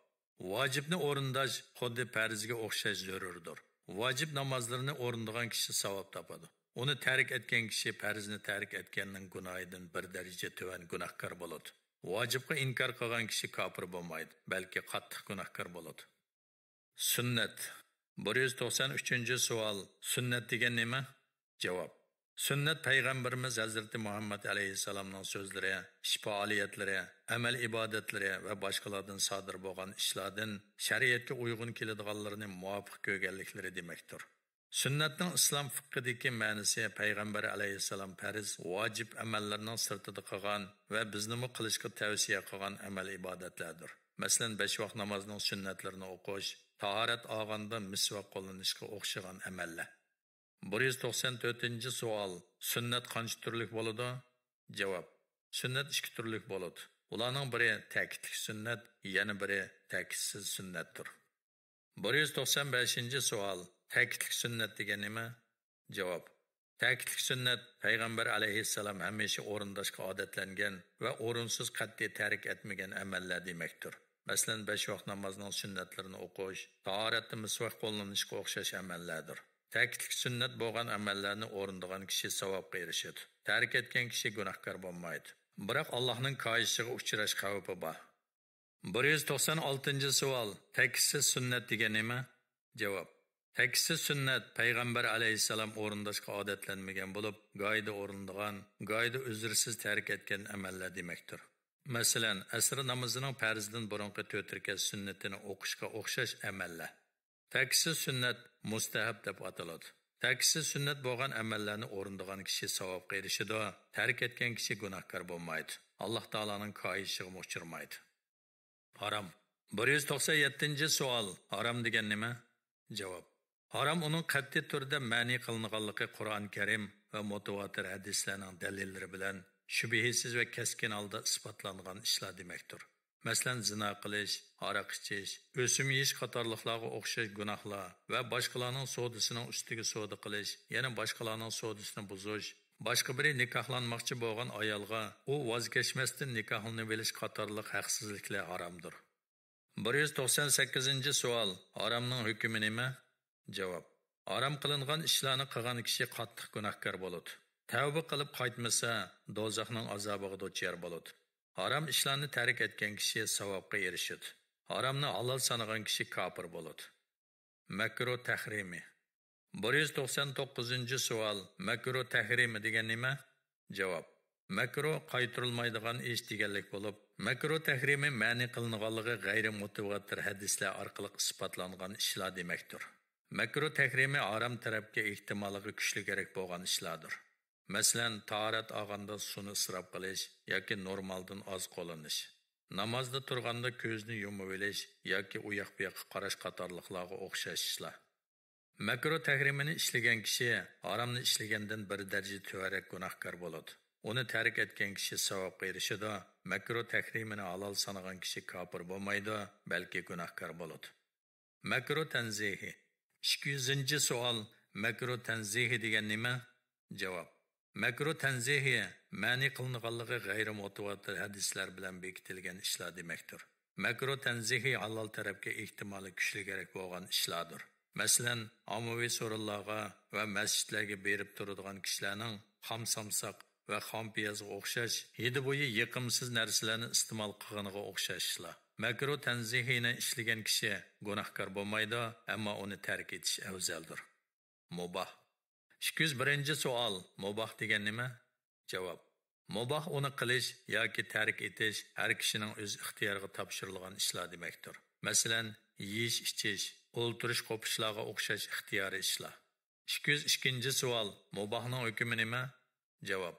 ۋاجىپنى ئورۇنداش خۇددى پەرزگە ئوخشاش زۆرۈردۇر. ۋاجىپ نامازلىرىنى ئورۇندىغان كىشى ساۋاب تاپىدۇ. ئۇنى تەرك ئەتكەن كىشى پەرزنى تەرك ئەتكەننىڭ گۇناھىدىن بىر دەرىجە تۆۋەن گۇناھكار بولىدۇ. ۋاجىپقا ئىنكار قىلغان كىشى كاپىر بولمايدۇ، بەلكى قاتتىق گۇناھكار بولىدۇ. سۈننەت. بىر يۈز توقسان ئۈچىنچى سوئال، سۈننەت دېگەن نېمە؟ جاۋاب، سۈننەت پەيغەمبىرىمىز ھەزرىتى مۇھەممەد ئەلەيھىسسالامنىڭ سۆزلىرى، ئىش پائالىيەتلىرى، ئەمەل ئىبادەتلىرى ۋە باشقىلاردىن سادىر بولغان ئىشلاردىن شەرىئەتكە ئۇيغۇن كېلىدىغانلىرىنى مۇۋاپىق كۆرگەنلىكلىرى دېمەكتۇر. سۈننەتنىڭ ئىسلام فىقھىدىكى مەنىسى پەيغەمبەر ئەلەيھىسسالام پەرز، ۋاجىپ ئەمەللەرنىڭ سىرتىدا قىلغان ۋە بىزنىمۇ قىلىشقا تەۋسىيە قىلغان ئەمەل ئىبادەتلەردۇر. مەسىلەن، بەش ۋاق نامازنىڭ سۈننەتلىرىنى ئوقۇش، تاھارەت ئالغاندا مىسۋاك قوللىنىشقا ئوخشىغان ئەمەللەر. بىر يۈز توقسان تۆتىنچى سوئال، سۈننەت قانچە تۈرلۈك بولىدۇ؟ جاۋاب، سۈننەت ئىككى تۈرلۈك بولىدۇ. ئۇلارنىڭ بىرى تەكىتلىك سۈننەت، يەنە بىرى تەكىتسىز سۈننەتتۇر. بىر يۈز توقسان بەشىنچى سوئال، تەكىتلىك سۈننەت دېگەن نېمە؟ جاۋاب، تەكىتلىك سۈننەت پەيغەمبەر ئەلەيھىسسالام ھەمىشە ئورۇنداشقا ئادەتلەنگەن ۋە ئورۇنسىز قەتئىي تەرك ئەتمىگەن ئەمەللەر دېمەكتۇر. مەسىلەن، بەش ۋاق نامازنىڭ سۈننەتلىرىنى ئوقۇش، تاھارەتتە مىسۋاك قوللىنىشقا ئوخشاش ئەمەللەردۇر. تەكىتلىك سۈننەت بولغان ئەمەللەرنى ئورۇندىغان كىشى ساۋابقا ئېرىشىدۇ. تەرك ئەتكەن كىشى گۇناھكار بولمايدۇ. بىراق، ئاللاھنىڭ كايىشىغا ئۇچراش خەۋپى بار. بىر يۈز توقسان ئالتىنچى سوئال، تەكىتسىز سۈننەت دېگەن نېمە؟ جاۋاب، تەكىتسىز سۈننەت پەيغەمبەر ئەلەيھىسسالام ئورۇنداشقا ئادەتلەنمىگەن بولۇپ، گاھىدا ئورۇندىغان، گاھىدا ئۆزرىسىز تەرك ئەتكەن ئەمەللەر دېمەكتۇر. مەسىلەن، ئەسىر نامىزىنىڭ پەرزىدىن بۇرۇنقى تۆت رەكەت سۈننىتىنى ئوقۇشقا ئوخشاش ئەمەللەر. تەكىتسىز سۈننەت مۇستەھەب دەپ ئاتىلىدۇ. تەكىتسىز سۈننەت بولغان ئەمەللەرنى ئورۇندىغان كىشى ساۋابقا ئېرىشىدۇ، تەرك ئەتكەن كىشى گۇناھكار بولمايدۇ، ئاللاھ تائالانىڭ كايىشىغىمۇ ئۇچرىمايدۇ. ھارام. بىر يۈز توقسان يەتتىنچى سوئال، ھارام دېگەن نېمە؟ جاۋاب، ھارام ئۇنىڭ قەتئىي تۈردە مەنئى قىلىنغانلىقى قۇرئان كەرىم ۋە مۇتەۋاتىر ھەدىسلەرنىڭ دەلىللىرى بىلەن شۈبھىسىز ۋە كەسكىن ھالدا ئىسپاتلانغان ئىشلار دېمەكتۇر. مەسىلەن، زىنا قىلىش، ھاراق ئىچىش، ئۆسۈم يېيىش قاتارلىقلارغا ئوخشاش گۇناھلار ۋە باشقىلارنىڭ سودىسىنىڭ ئۈستىگە سودا قىلىش، يەنە باشقىلارنىڭ سودىسىنى بۇزۇش، باشقا بىرى نىكاھلانماقچى بولغان ئايالغا ئۇ ۋاز كەچمەستىن نىكاھلىنىۋېلىش قاتارلىق ھەقسىزلىكلەر ھارامدۇر. بىر يۈز توقسان سەككىزىنچى سوئال، ھارامنىڭ ھۆكمى نېمە؟ جاۋاب، ھارام قىلىنغان ئىشلارنى قىلغان كىشى قاتتىق گۇناھكار بولىدۇ. تەۋبە قىلىپ قايتمىسا، دوزاخنىڭ ئازابىغا دۇچار بولىدۇ. ھارام ئىشلارنى تەرك ئەتكەن كىشى ساۋابقا ئېرىشىدۇ. ھارامنى ھالال سانىغان كىشى كاپىر بولىدۇ. مەكرۇ تەھرىمى. بىر يۈز توقسان توققۇزىنچى سوئال، مەكرۇ تەھرىمى دېگەن نېمە؟ جاۋاب، مەكرۇ قايتۇرۇلمايدىغان ئىش دېگەنلىك بولۇپ، مەكرۇ تەھرىمى مەنئى قىلىنغانلىقى غەيرىي مۇتەۋاتىر ھەدىسلەر ئارقىلىق ئىسپاتلانغان ئىشلار دېمەكتۇر. مەكرۇ تەھرىمى ھارام تەرەپكە ئېھتىمالىغا كۈچلۈكرەك بولغان ئىشلاردۇر. مەسىلەن، تاھارەت ئالغاندا سۇنى ئىسراپ قىلىش ياكى نورمالدىن ئاز قوللىنىش، نامازدا تۇرغاندا كۆزنى يۇمۇۋېلىش ياكى ئۇياق-بۇياققا قاراش قاتارلىقلارغا ئوخشاش ئىشلار. مەكرۇ تەھرىمىنى ئىشلىگەن كىشى ھارامنى ئىشلىگەندىن بىر دەرىجە تۆۋەنرەك گۇناھكار بولىدۇ. ئۇنى تەرك ئەتكەن كىشى ساۋابقا ئېرىشىدۇ، مەكرۇ تەھرىمىنى ھالال سانىغان كىشى كاپىر بولمايدۇ، بەلكى گۇناھكار بولىدۇ. مەكرۇ تەنزىھى. ئىككى يۈزىنچى سوئال، مەكرۇ تەنزىھى دېگەن نېمە؟ جاۋاب، مەكرۇ تەنزىھى مەنئى قىلىنغانلىقى غەيرىي مۇتەۋاتىر ھەدىسلەر بىلەن بېكىتىلگەن ئىشلار دېمەكتۇر. مەكرۇ تەنزىھى ھالال تەرەپكە ئېھتىمالى كۈچلۈكرەك بولغان ئىشلاردۇر. مەسىلەن، ئاممىۋى سورۇنلارغا ۋە مەسچىتلەرگە بېرىپ تۇرىدىغان كىشىلەرنىڭ خام سامساق ۋە خام پىيازغا ئوخشاش ھىدى بويى يېقىمسىز نەرسىلەرنى ئىستېمال قىلغىنىغا ئوخشاش ئىشلار. مەكرۇ تەنزىھىنى ئىشلىگەن كىشى گۇناھكار بولمايدۇ، ئەمما ئۇنى تەرك ئېتىش ئەۋزەلدۇر. مۇباھ. ئىككى يۈز بىرىنچى سوئال، مۇباھ دېگەن نېمە؟ جاۋاب. مۇباھ ئۇنى قىلىش ياكى تەرك ئېتىش ھەر كىشىنىڭ ئۆز ئىختىيارىغا تاپشۇرۇلغان ئىشلار دېمەكتۇر. مەسىلەن، يېيىش-ئىچىش، ئولتۇرۇش-قوپۇشلارغا ئوخشاش ئىختىيارىي ئىشلار. ئىككى يۈز ئىككىنچى سوئال، مۇباھنىڭ ھۆكمى نېمە؟ جاۋاب.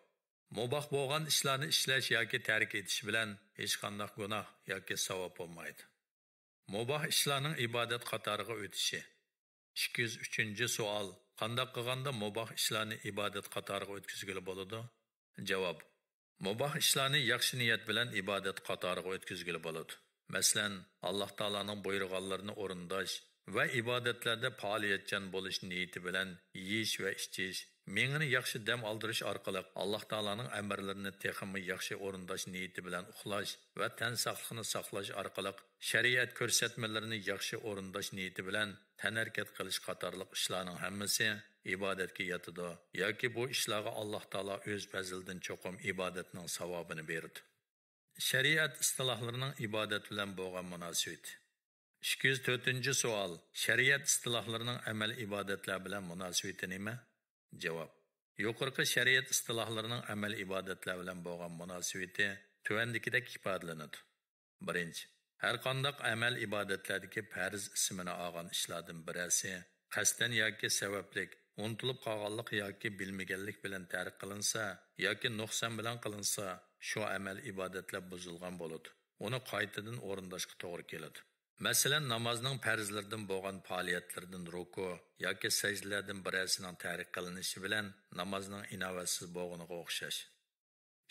مۇباھ بولغان ئىشلارنى ئىشلەش ياكى تەرك ئېتىش بىلەن ھېچقانداق گۇناھ ياكى ساۋاب بولمايدۇ. مۇباھ ئىشلارنىڭ ئىبادەت قاتارىغا ئۆتۈشى. ئىككى يۈز ئۈچىنچى سوئال، قانداق قىلغاندا مۇباھ ئىشلارنى ئىبادەت قاتارىغا ئۆتكۈزگىلى بولىدۇ؟ جاۋاب. مۇباھ ئىشلارنى ياخشى نىيەت بىلەن ئىبادەت قاتارىغا ئۆتكۈزگىلى بولىدۇ. مەسىلەن، ئاللاھ تائالانىڭ بۇيرۇغانلىرىنى ئورۇنداش ۋە ئىبادەتلەردە پائالىيەتچان بولۇش نىيىتى بىلەن يېيىش ۋە ئىچىش، مېڭىنى ياخشى دەم ئالدۇرۇش ئارقىلىق ئاللاھ تائالانىڭ ئەمىرلىرىنى تېخىمۇ ياخشى ئورۇنداش نىيىتى بىلەن ئۇخلاش ۋە تەن ساقلىقىنى ساقلاش ئارقىلىق شەرىئەت كۆرسەتمىلىرىنى ياخشى ئورۇنداش نىيىتى بىلەن تەنھەرىكەت قىلىش قاتارلىق ئىشلارنىڭ ھەممىسى ئىبادەتكە ياتىدۇ ياكى بۇ ئىشلارغا ئاللاھ تائالا ئۆز پەزلىدىن چوقۇم ئىبادەتنىڭ ساۋابىنى بېرىدۇ. شەرىئەت ئىستىلاھلىرىنىڭ ئىبادەت بىلەن بولغان مۇناسىۋىتى. ئىككى يۈز تۆتىنچى سوئال، شەرىئەت ئىستىلاھلىرىنىڭ ئەمەل ئىبادەتلەر بىلەن مۇناسىۋىتى نېمە؟ جاۋاب. يۇقىرىقى شەرىئەت ئىستىلاھلىرىنىڭ ئەمەل ئىبادەتلەر بىلەن بولغان مۇناسىۋىتى تۆۋەندىكىدەك ئىپادىلىنىدۇ. بىرىنچى، ھەرقانداق ئەمەل ئىبادەتلەردىكى پەرز ئىسمىنى ئالغان ئىشلاردىن بىرەرسى قەستەن ياكى سەۋەبلىك، ئۇنتۇلۇپ قالغانلىق ياكى بىلمىگەنلىك بىلەن تەرك قىلىنسا ياكى نۇقسان بىلەن قىلىنسا، شۇ ئەمەل ئىبادەتلەر بۇزۇلغان بولىدۇ. ئۇنى قايتىدىن ئورۇنداشقا توغرا كېلىدۇ. مەسىلەن، نامازنىڭ پەرزلىرىدىن بولغان پائالىيەتلىرىدىن رۇكۇ ياكى سەجدىلەردىن بىرەرسىنىڭ تەرك قىلىنىشى بىلەن نامازنىڭ ئىناۋەتسىز بولغىنىغا ئوخشاش.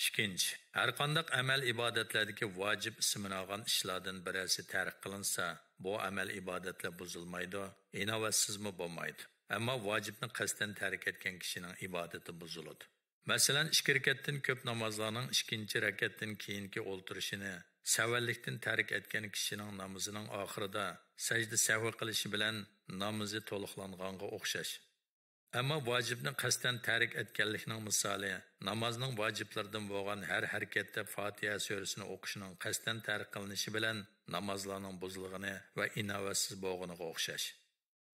ئىككىنچى، ھەرقانداق ئەمەل ئىبادەتلەردىكى ۋاجىپ ئىسمىنى ئالغان ئىشلاردىن بىرەرسى تەرك قىلىنسا، بۇ ئەمەل ئىبادەتلەر بۇزۇلمايدۇ، ئىناۋەتسىزمۇ بولمايدۇ. ئەمما ۋاجىپنى قەستەن تەرك ئەتكەن كىشىنىڭ ئىبادىتى بۇزۇلىدۇ. مەسىلەن، ئىككى رەكەتتىن كۆپ نامازلارنىڭ ئىككىنچى رەكەتتىن كېيىنكى ئولتۇرۇشىنى سەۋەنلىكتىن تەرك ئەتكەن كىشىنىڭ نامىزىنىڭ ئاخىرىدا سەجدە سەھۋى قىلىشى بىلەن نامىزى تولۇقلانغانغا ئوخشاش. ئەمما ۋاجىپنى قەستەن تەرك ئەتكەنلىكنىڭ مىسالى نامازنىڭ ۋاجىپلىرىدىن بولغان ھەر ھەرىكەتتە فاتىھە سۈرىسىنى ئوقۇشنىڭ قەستەن تەرك قىلىنىشى بىلەن نامازلارنىڭ بۇزۇلغىنى ۋە ئىناۋەتسىز بولغىنىغا ئوخشاش.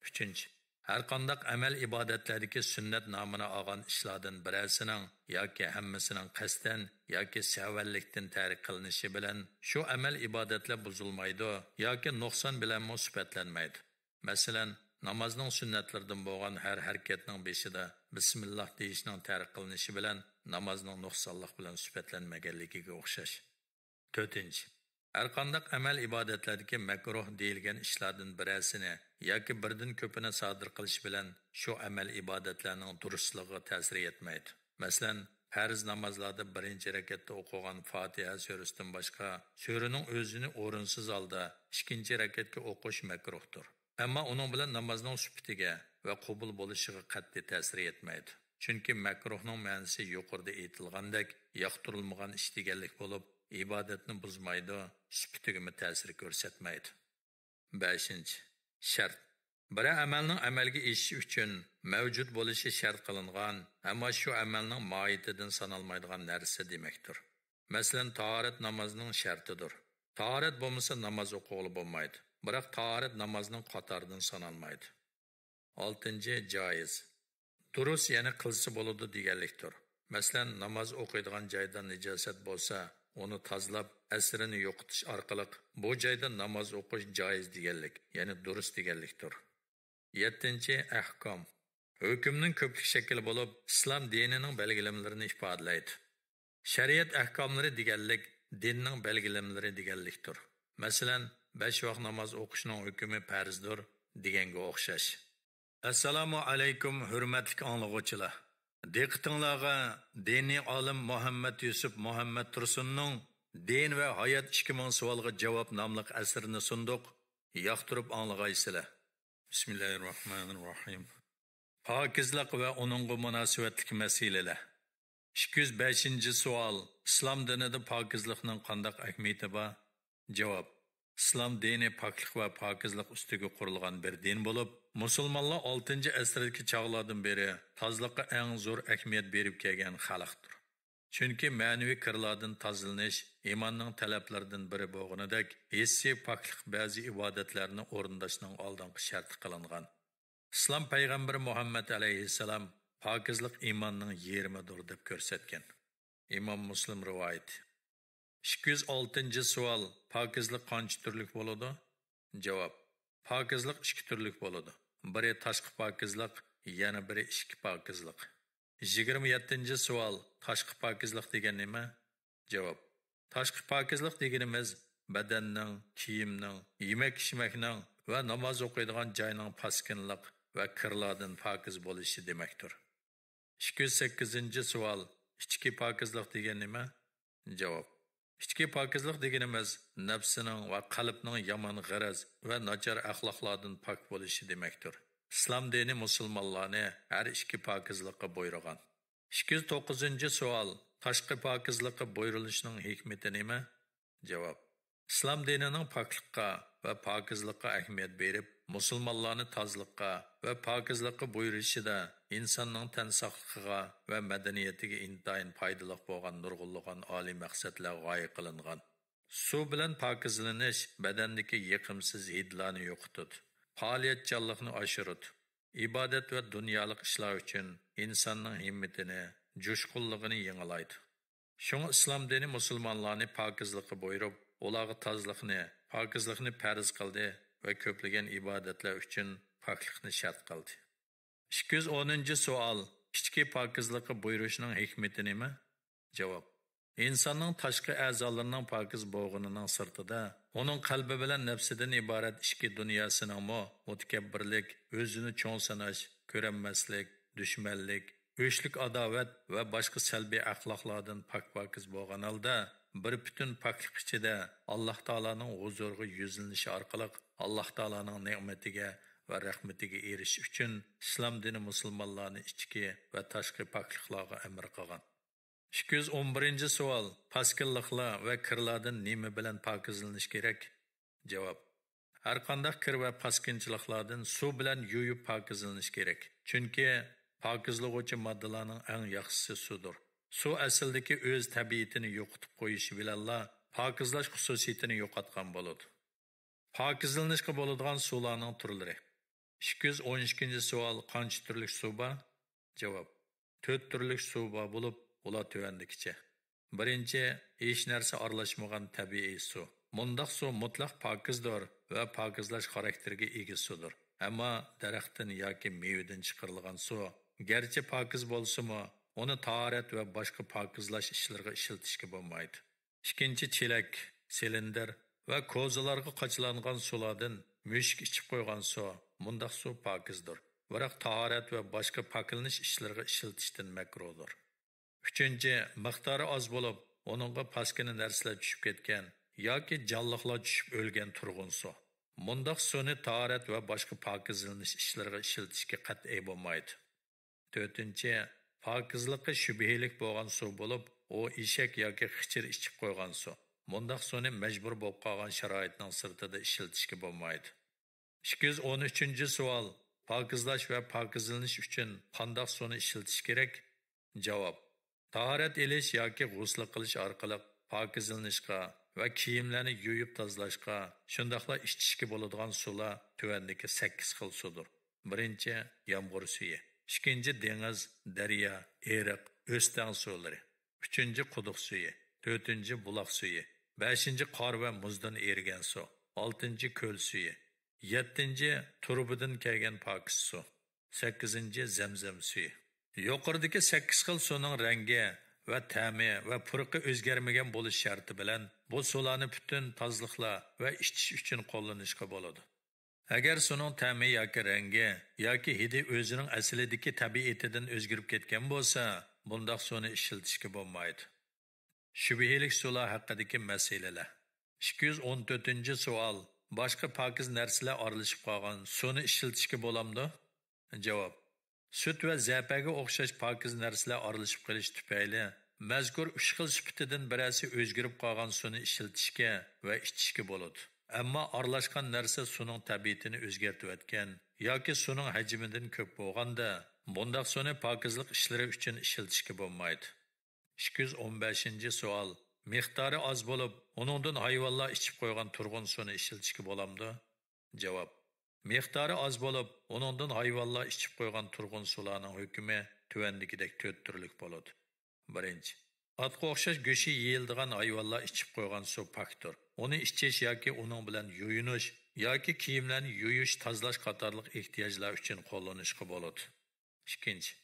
ئۈچىنچى، ھەرقانداق ئەمەل ئىبادەتلەردىكى سۈننەت نامىنى ئالغان ئىشلاردىن بىرەرسىنىڭ ياكى ھەممىسىنىڭ قەستەن ياكى سەۋەنلىكتىن تەرك قىلىنىشى بىلەن شۇ ئەمەل ئىبادەتلەر بۇزۇلمايدۇ ياكى نۇقسان بىلەنمۇ سۈپەتلەنمەيدۇ. مەسىلەن، نامازنىڭ سۈننەتلىرىدىن بولغان ھەر ھەرىكەتنىڭ بېشىدا بىسمىللاھ دېيىشنىڭ تەرك قىلىنىشى بىلەن نامازنىڭ نۇقسانلىق بىلەن سۈپەتلەنمىگەنلىكىگە ئوخشاش. تۆتىنچى، ھەرقانداق ئەمەل ئىبادەتلەردىكى مەكرۇھ دېيىلگەن ئىشلاردىن بىرەرسىنى ياكى بىردىن كۆپىنى سادىر قىلىش بىلەن شۇ ئەمەل ئىبادەتلەرنىڭ دۇرۇسلۇقىغا تەسىر يەتمەيدۇ. مەسىلەن، پەرز نامازلاردا بىرىنچى رەكەتتە ئوقۇغان فاتىھە سۈرىسىدىن باشقا سۈرىنىڭ ئۆزىنى ئورۇنسىز ھالدا ئىككىنچى رەكەتكە ئوقۇش مەكرۇھتۇر. ئەمما ئۇنىڭ بىلەن نامازنىڭ سۈپىتىگە ۋە قوبۇل بولۇشىغا قەتئىي تەسىر يەتمەيدۇ. چۈنكى مەكرۇھنىڭ مەنىسى يۇقىرىدا ئېيتىلغاندەك ياقتۇرۇلمىغان ئىش دېگەنلىك بولۇپ، ئىبادەتنى بۇزمايدۇ، سۈپىتىگىمۇ تەسىر كۆرسەتمەيدۇ. بەشىنچى، شەرت. بىرەر ئەمەلنىڭ ئەمەلگە ئېشىشى ئۈچۈن مەۋجۇت بولۇشى شەرت قىلىنغان، ئەمما شۇ ئەمەلنىڭ ماھىيىتىدىن سانالمايدىغان نەرسە دېمەكتۇر. مەسىلەن، تاھارەت نامازنىڭ شەرتىدۇر. تاھارەت بولمىسا ناماز ئوقۇغىلى بولمايدۇ. بىراق تاھارەت نامازنىڭ قاتارىدىن سانالمايدۇ. ئالتىنچى، جايىز. دۇرۇس، يەنى قىلسا بولىدۇ دېگەنلىكتۇر. مەسىلەن، ناماز ئوقۇيدىغان جايدا نىجاسەت بولسا، ئۇنى تازىلاپ، ئەسىرىنى يوقىتىش ئارقىلىق بۇ جايدا ناماز ئوقۇش جايىز دېگەنلىك، يەنى دۇرۇس دېگەنلىكتۇر. يەتتىنچى، ئەھكام. ھۆكۈمنىڭ كۆپلۈك شەكلى بولۇپ، ئىسلام دىنىنىڭ بەلگىلىمىلىرىنى ئىپادىلەيدۇ. شەرىئەت ئەھكاملىرى دېگەنلىك دىننىڭ بەلگىلىمىلىرى دېگەنلىكتۇر. مەسىلەن، بەش ۋاق ناماز ئوقۇشنىڭ ھۆكمى پەرزدۇر دېگەنگە ئوخشاش. ئەسسالامۇ ئەلەيكۇم، ھۆرمەتلىك ئاڭلىغۇچىلار! دىققىتىڭلارغا دىنىي ئالىم مۇھەممەد يۈسۈپ مۇھەممەد تۇرسۇننىڭ دىن ۋە ھايات ئىككى مىڭ سوئالغا جاۋاب ناملىق ئەسىرىنى سۇندۇق. ياقتۇرۇپ ئاڭلىغايسىلەر. بىسمىللاھىررەھمانىررەھىم. پاكىزلىق ۋە ئۇنىڭغا مۇناسىۋەتلىك مەسىلىلەر. ئىككى يۈز بەشىنچى سوئال: ئىسلام دىنىدا پاكىزلىقنىڭ قانداق ئەھمىيىتى بار؟ جاۋاب: ئىسلام دىنى پاكلىق ۋە پاكىزلىق ئۈستىگە قۇرۇلغان بىر دىن بولۇپ، مۇسۇلمانلار ئالتىنچى ئەسىردىكى چاغلاردىن بېرى تازىلىققا ئەڭ زور ئەھمىيەت بېرىپ كەلگەن خەلقتۇر. چۈنكى مەنىۋى كىرلاردىن تازىلىنىش ئىماننىڭ تەلەپلىرىدىن بىرى بولغىنىدەك، ھېسسىي پاكلىق بەزى ئىبادەتلەرنى ئورۇنداشنىڭ ئالدىنقى شەرتى قىلىنغان. ئىسلام پەيغەمبىرى مۇھەممەد ئەلەيھىسسالام پاكىزلىق ئىماننىڭ يېرىمىدۇر دەپ كۆرسەتكەن. ئىمام مۇسلىم رىۋايىتى. ئىككى يۈز ئالتىنچى سوئال: پاكىزلىق قانچە تۈرلۈك بولىدۇ؟ جاۋاب: پاكىزلىق ئىككى تۈرلۈك بولىدۇ. بىرى تاشقى پاكىزلىق، يەنە بىرى ئىچكى پاكىزلىق. يىگىرمە يەتتىنچى سوئال: تاشقى پاكىزلىق دېگەن نېمە؟ جاۋاب: تاشقى پاكىزلىق دېگىنىمىز بەدەننىڭ، كىيىمنىڭ، يېمەك-ئىچمەكنىڭ ۋە ناماز ئوقۇيدىغان جاينىڭ پاسكىنىلىق ۋە كىرلاردىن پاكىز بولۇشى دېمەكتۇر. ئىككى يۈز سەككىزىنچى سوئال: ئىچكى پاكىزلىق دېگەن نېمە؟ جاۋاب: ئىچكى پاكىزلىق دېگىنىمىز نەپسىنىڭ ۋە قەلبنىڭ يامان غەرەز ۋە ناچار ئەخلاقلاردىن پاك بولۇشى دېمەكتۇر. ئىسلام دىنى مۇسۇلمانلارنى ھەر ئىككى پاكىزلىققا بۇيرۇغان. ئىككى يۈز توققۇزىنچى سوئال: تاشقى پاكىزلىققا بۇيرۇلۇشنىڭ ھېكمىتى نېمە؟ جاۋاب: ئىسلام دىنىنىڭ پاكلىققا ۋە پاكىزلىققا ئەھمىيەت بېرىپ، مۇسۇلمانلارنى تازىلىققا ۋە پاكىزلىققا بۇيرۇشىدا ئىنساننىڭ تەن ساقلىقىغا ۋە مەدەنىيىتىگە ئىنتايىن پايدىلىق بولغان نۇرغۇنلىغان ئالىي مەقسەتلەر غايە قىلىنغان. سۇ بىلەن پاكىزلىنىش بەدەندىكى يېقىمسىز ھىدلارنى يوقىتىدۇ، پائالىيەتچانلىقنى ئاشۇرىدۇ، ئىبادەت ۋە دۇنيالىق ئىشلار ئۈچۈن ئىنساننىڭ ھىممىتىنى، جۇشقۇنلۇقىنى يېڭىلايدۇ. شۇڭا ئىسلام دىنى مۇسۇلمانلارنى پاكىزلىققا بۇيرۇپ، ئۇلارغا تازىلىقنى، پاكىزلىقنى پەرز قىلدى ۋە كۆپلىگەن ئىبادەتلەر ئۈچۈن پاكلىقنى شەرت قىلدى. ئىككى يۈز ئونىنچى سوئال: ئىچكى پاكىزلىققا بۇيرۇشنىڭ ھېكمىتى نېمە؟ جاۋاب: ئىنساننىڭ تاشقى ئەزالىرىنىڭ پاكىز بولغىنىنىڭ سىرتىدا، ئۇنىڭ قەلبى بىلەن نەپسىدىن ئىبارەت ئىچكى دۇنياسىنىڭمۇ مۇتەكەببىرلىك، ئۆزىنى چوڭ ساناش، كۆرەلمەسلىك، دۈشمەنلىك، ئۆچلۈك ئاداۋەت ۋە باشقا سەلبىي ئەخلاقلاردىن پاك-پاكىز بولغان ھالدا، بىر پۈتۈن پاكلىق ئىچىدە ئاللاھ تائالانىڭ ھۇزۇرىغا يۈزلىنىشى ئارقىلىق ئاللاھ تائالانىڭ نېمىتىگە ۋە رەھمىتىگە ئېرىشىش ئۈچۈن ئىسلام دىنى مۇسۇلمانلارنى ئىچكى ۋە تاشقى پاكلىقلارغا ئەمر قىلغان. ئىككى يۈز ئون بىرىنچى سوئال: پاسكىنلىقلار ۋە كىرلاردىن نېمە بىلەن پاكىزلىنىش كېرەك؟ جاۋاب: ھەرقانداق كىر ۋە پاسكىنچىلىقلاردىن سۇ بىلەن يۇيۇپ پاكىزلىنىش كېرەك. چۈنكى پاكىزلىغۇچى ماددىلارنىڭ ئەڭ ياخشىسى سۇدۇر. سۇ ئەسلىدىكى ئۆز تەبىئىتىنى يوقىتىپ قويۇشى بىلەنلا پاكىزلاش خۇسۇسىيىتىنى يوقاتقان بولىدۇ. پاكىزلىنىشقا بولىدىغان سۇلارنىڭ تۈرلىرى. ئىككى يۈز ئون ئىككىنچى سوئال: قانچە تۈرلۈك سۇ بار؟ جاۋاب: تۆت تۈرلۈك سۇ بار بولۇپ، ئۇلار تۆۋەندىكىچە. بىرىنچى، ھېچ نەرسە ئارىلاشمىغان تەبىئىي سۇ. مۇنداق سۇ مۇتلەق پاكىزدۇر ۋە پاكىزلاش خاراكتېرىگە ئىگە سۇدۇر. ئەمما دەرەختىن ياكى مېۋىدىن چىقىرىلغان سۇ، گەرچە پاكىز بولسىمۇ، ئۇنى تاھارەت ۋە باشقا پاكىزلاش ئىشلىرىغا ئىشلىتىشكە بولمايدۇ. ئىككىنچى، چېلەك، سىلىندىر ۋە كوزىلارغا قاچىلانغان سۇلاردىن مۈشۈك ئىچىپ قويغان سۇ، مۇنداق سۇ پاكىزدۇر، بىراق تاھارەت ۋە باشقا پاكلىنىش ئىشلىرىغا ئىشلىتىشتىن مەكرۇدۇر. ئۈچىنچى، مىقدارى ئاز بولۇپ، ئۇنىڭغا پاسكىنا نەرسىلەر چۈشۈپ كەتكەن ياكى جانلىقلار چۈشۈپ ئۆلگەن تۇرغۇن سۇ. مۇنداق سۇنى تاھارەت ۋە باشقا پاكىزلىنىش ئىشلىرىغا ئىشلىتىشكە قەتئىي بولمايدۇ. تۆتىنچى، پاكىزلىقى شۈبھىلىك بولغان سۇ بولۇپ، ئۇ ئېشەك ياكى خىچىر ئىچىپ قويغان سۇ. مۇنداق سۇنى مەجبۇر بولۇپ قالغان شارائىتنىڭ سىرتىدا ئىشلىتىشكە بولمايدۇ. ئىككى يۈز ئون ئۈچىنچى سوئال: پاكىزلاش ۋە پاكىزلىنىش ئۈچۈن قانداق سۇنى ئىشلىتىش كېرەك؟ جاۋاب: تاھارەت ئېلىش ياكى غۇسل قىلىش ئارقىلىق پاكىزلىنىشقا ۋە كىيىملەرنى يۇيۇپ تازىلاشقا، شۇنداقلا ئىچىشكە بولىدىغان سۇلار تۆۋەندىكى سەككىز خىل سۇدۇر. بىرىنچى، يامغۇر سۈيى. ئىككىنچى، دېڭىز، دەريا، ئېرىق، ئۆستەڭ سۇلىرى. ئۈچىنچى، قۇدۇق سۈيى. تۆتىنچى، بۇلاق سۈيى. بەشىنچى، قار ۋە مۇزدىن ئېرىگەن سۇ. ئالتىنچى، كۆل سۈيى. يەتتىنچى، تۇرۇبىدىن كەلگەن پاكىز سۇ. سەككىزىنچى، زەمزەم سۈيى. يۇقىرىدىكى سەككىز خىل سۇنىڭ رەڭگى ۋە تەمى ۋە پۇرىقى ئۆزگەرمىگەن بولۇش شەرتى بىلەن، بۇ سۇلارنى پۈتۈن تازىلىقلار ۋە ئىچىش ئۈچۈن قوللىنىشقا بولىدۇ. ئەگەر سۇنىڭ تەمى ياكى رەڭگى ياكى ھىدى ئۆزىنىڭ ئەسلىدىكى تەبىئىتىدىن ئۆزگىرىپ كەتكەن بولسا، بۇنداق سۇنى ئىشلىتىشكە بولمايدۇ. شۈبھىلىك سۇلار ھەققىدىكى مەسىلىلەر. ئىككى يۈز ئون تۆتىنچى سوئال: باشقا پاكىز نەرسىلەر ئارىلىشىپ قالغان سۇنى ئىشلىتىشكە بولامدۇ؟ جاۋاب: سۈت ۋە زەپەگە ئوخشاش پاكىز نەرسىلەر ئارىلىشىپ قېلىشى تۈپەيلى، مەزكۇر ئۈچ خىل سۈپىتىدىن بىرەرسى ئۆزگىرىپ قالغان سۇنى ئىشلىتىشكە ۋە ئىچىشكە بولىدۇ. ئەمما ئارىلاشقان نەرسە سۇنىڭ تەبىئىتىنى ئۆزگەرتىۋەتكەن ياكى سۇنىڭ ھەجمىدىن كۆپ بولغاندا، بۇنداق سۇنى پاكىزلىق ئىشلىرى ئۈچۈن ئىشلىتىشكە بولمايدۇ. ئىككى يۈز ئون بەشىنچى سوئال. مىقدارى ئاز بولۇپ، ئۇنىڭدىن ھايۋانلار ئىچىپ قويغان تۇرغۇن سۇنى ئىشلىتىشكە بولامدۇ؟ جاۋاب. مىقدارى ئاز بولۇپ، ئۇنىڭدىن ھايۋانلار ئىچىپ قويغان تۇرغۇن سۇلارنىڭ ھۆكمى تۆۋەندىكىدەك تۆت تۈرلۈك بولىدۇ. بىرىنچى، ئاتقا ئوخشاش گۆشى يېيىلىدىغان ھايۋانلار ئىچىپ قويغان سۇ پاكتۇر. ئۇنى ئىچىش ياكى ئۇنىڭ بىلەن يۇيۇنۇش ياكى كىيىملەرنى يۇيۇش، تازىلاش قاتارلىق ئېھتىياجلار ئۈچۈن قوللىنىشقا بولىدۇ. ئىككىنچى،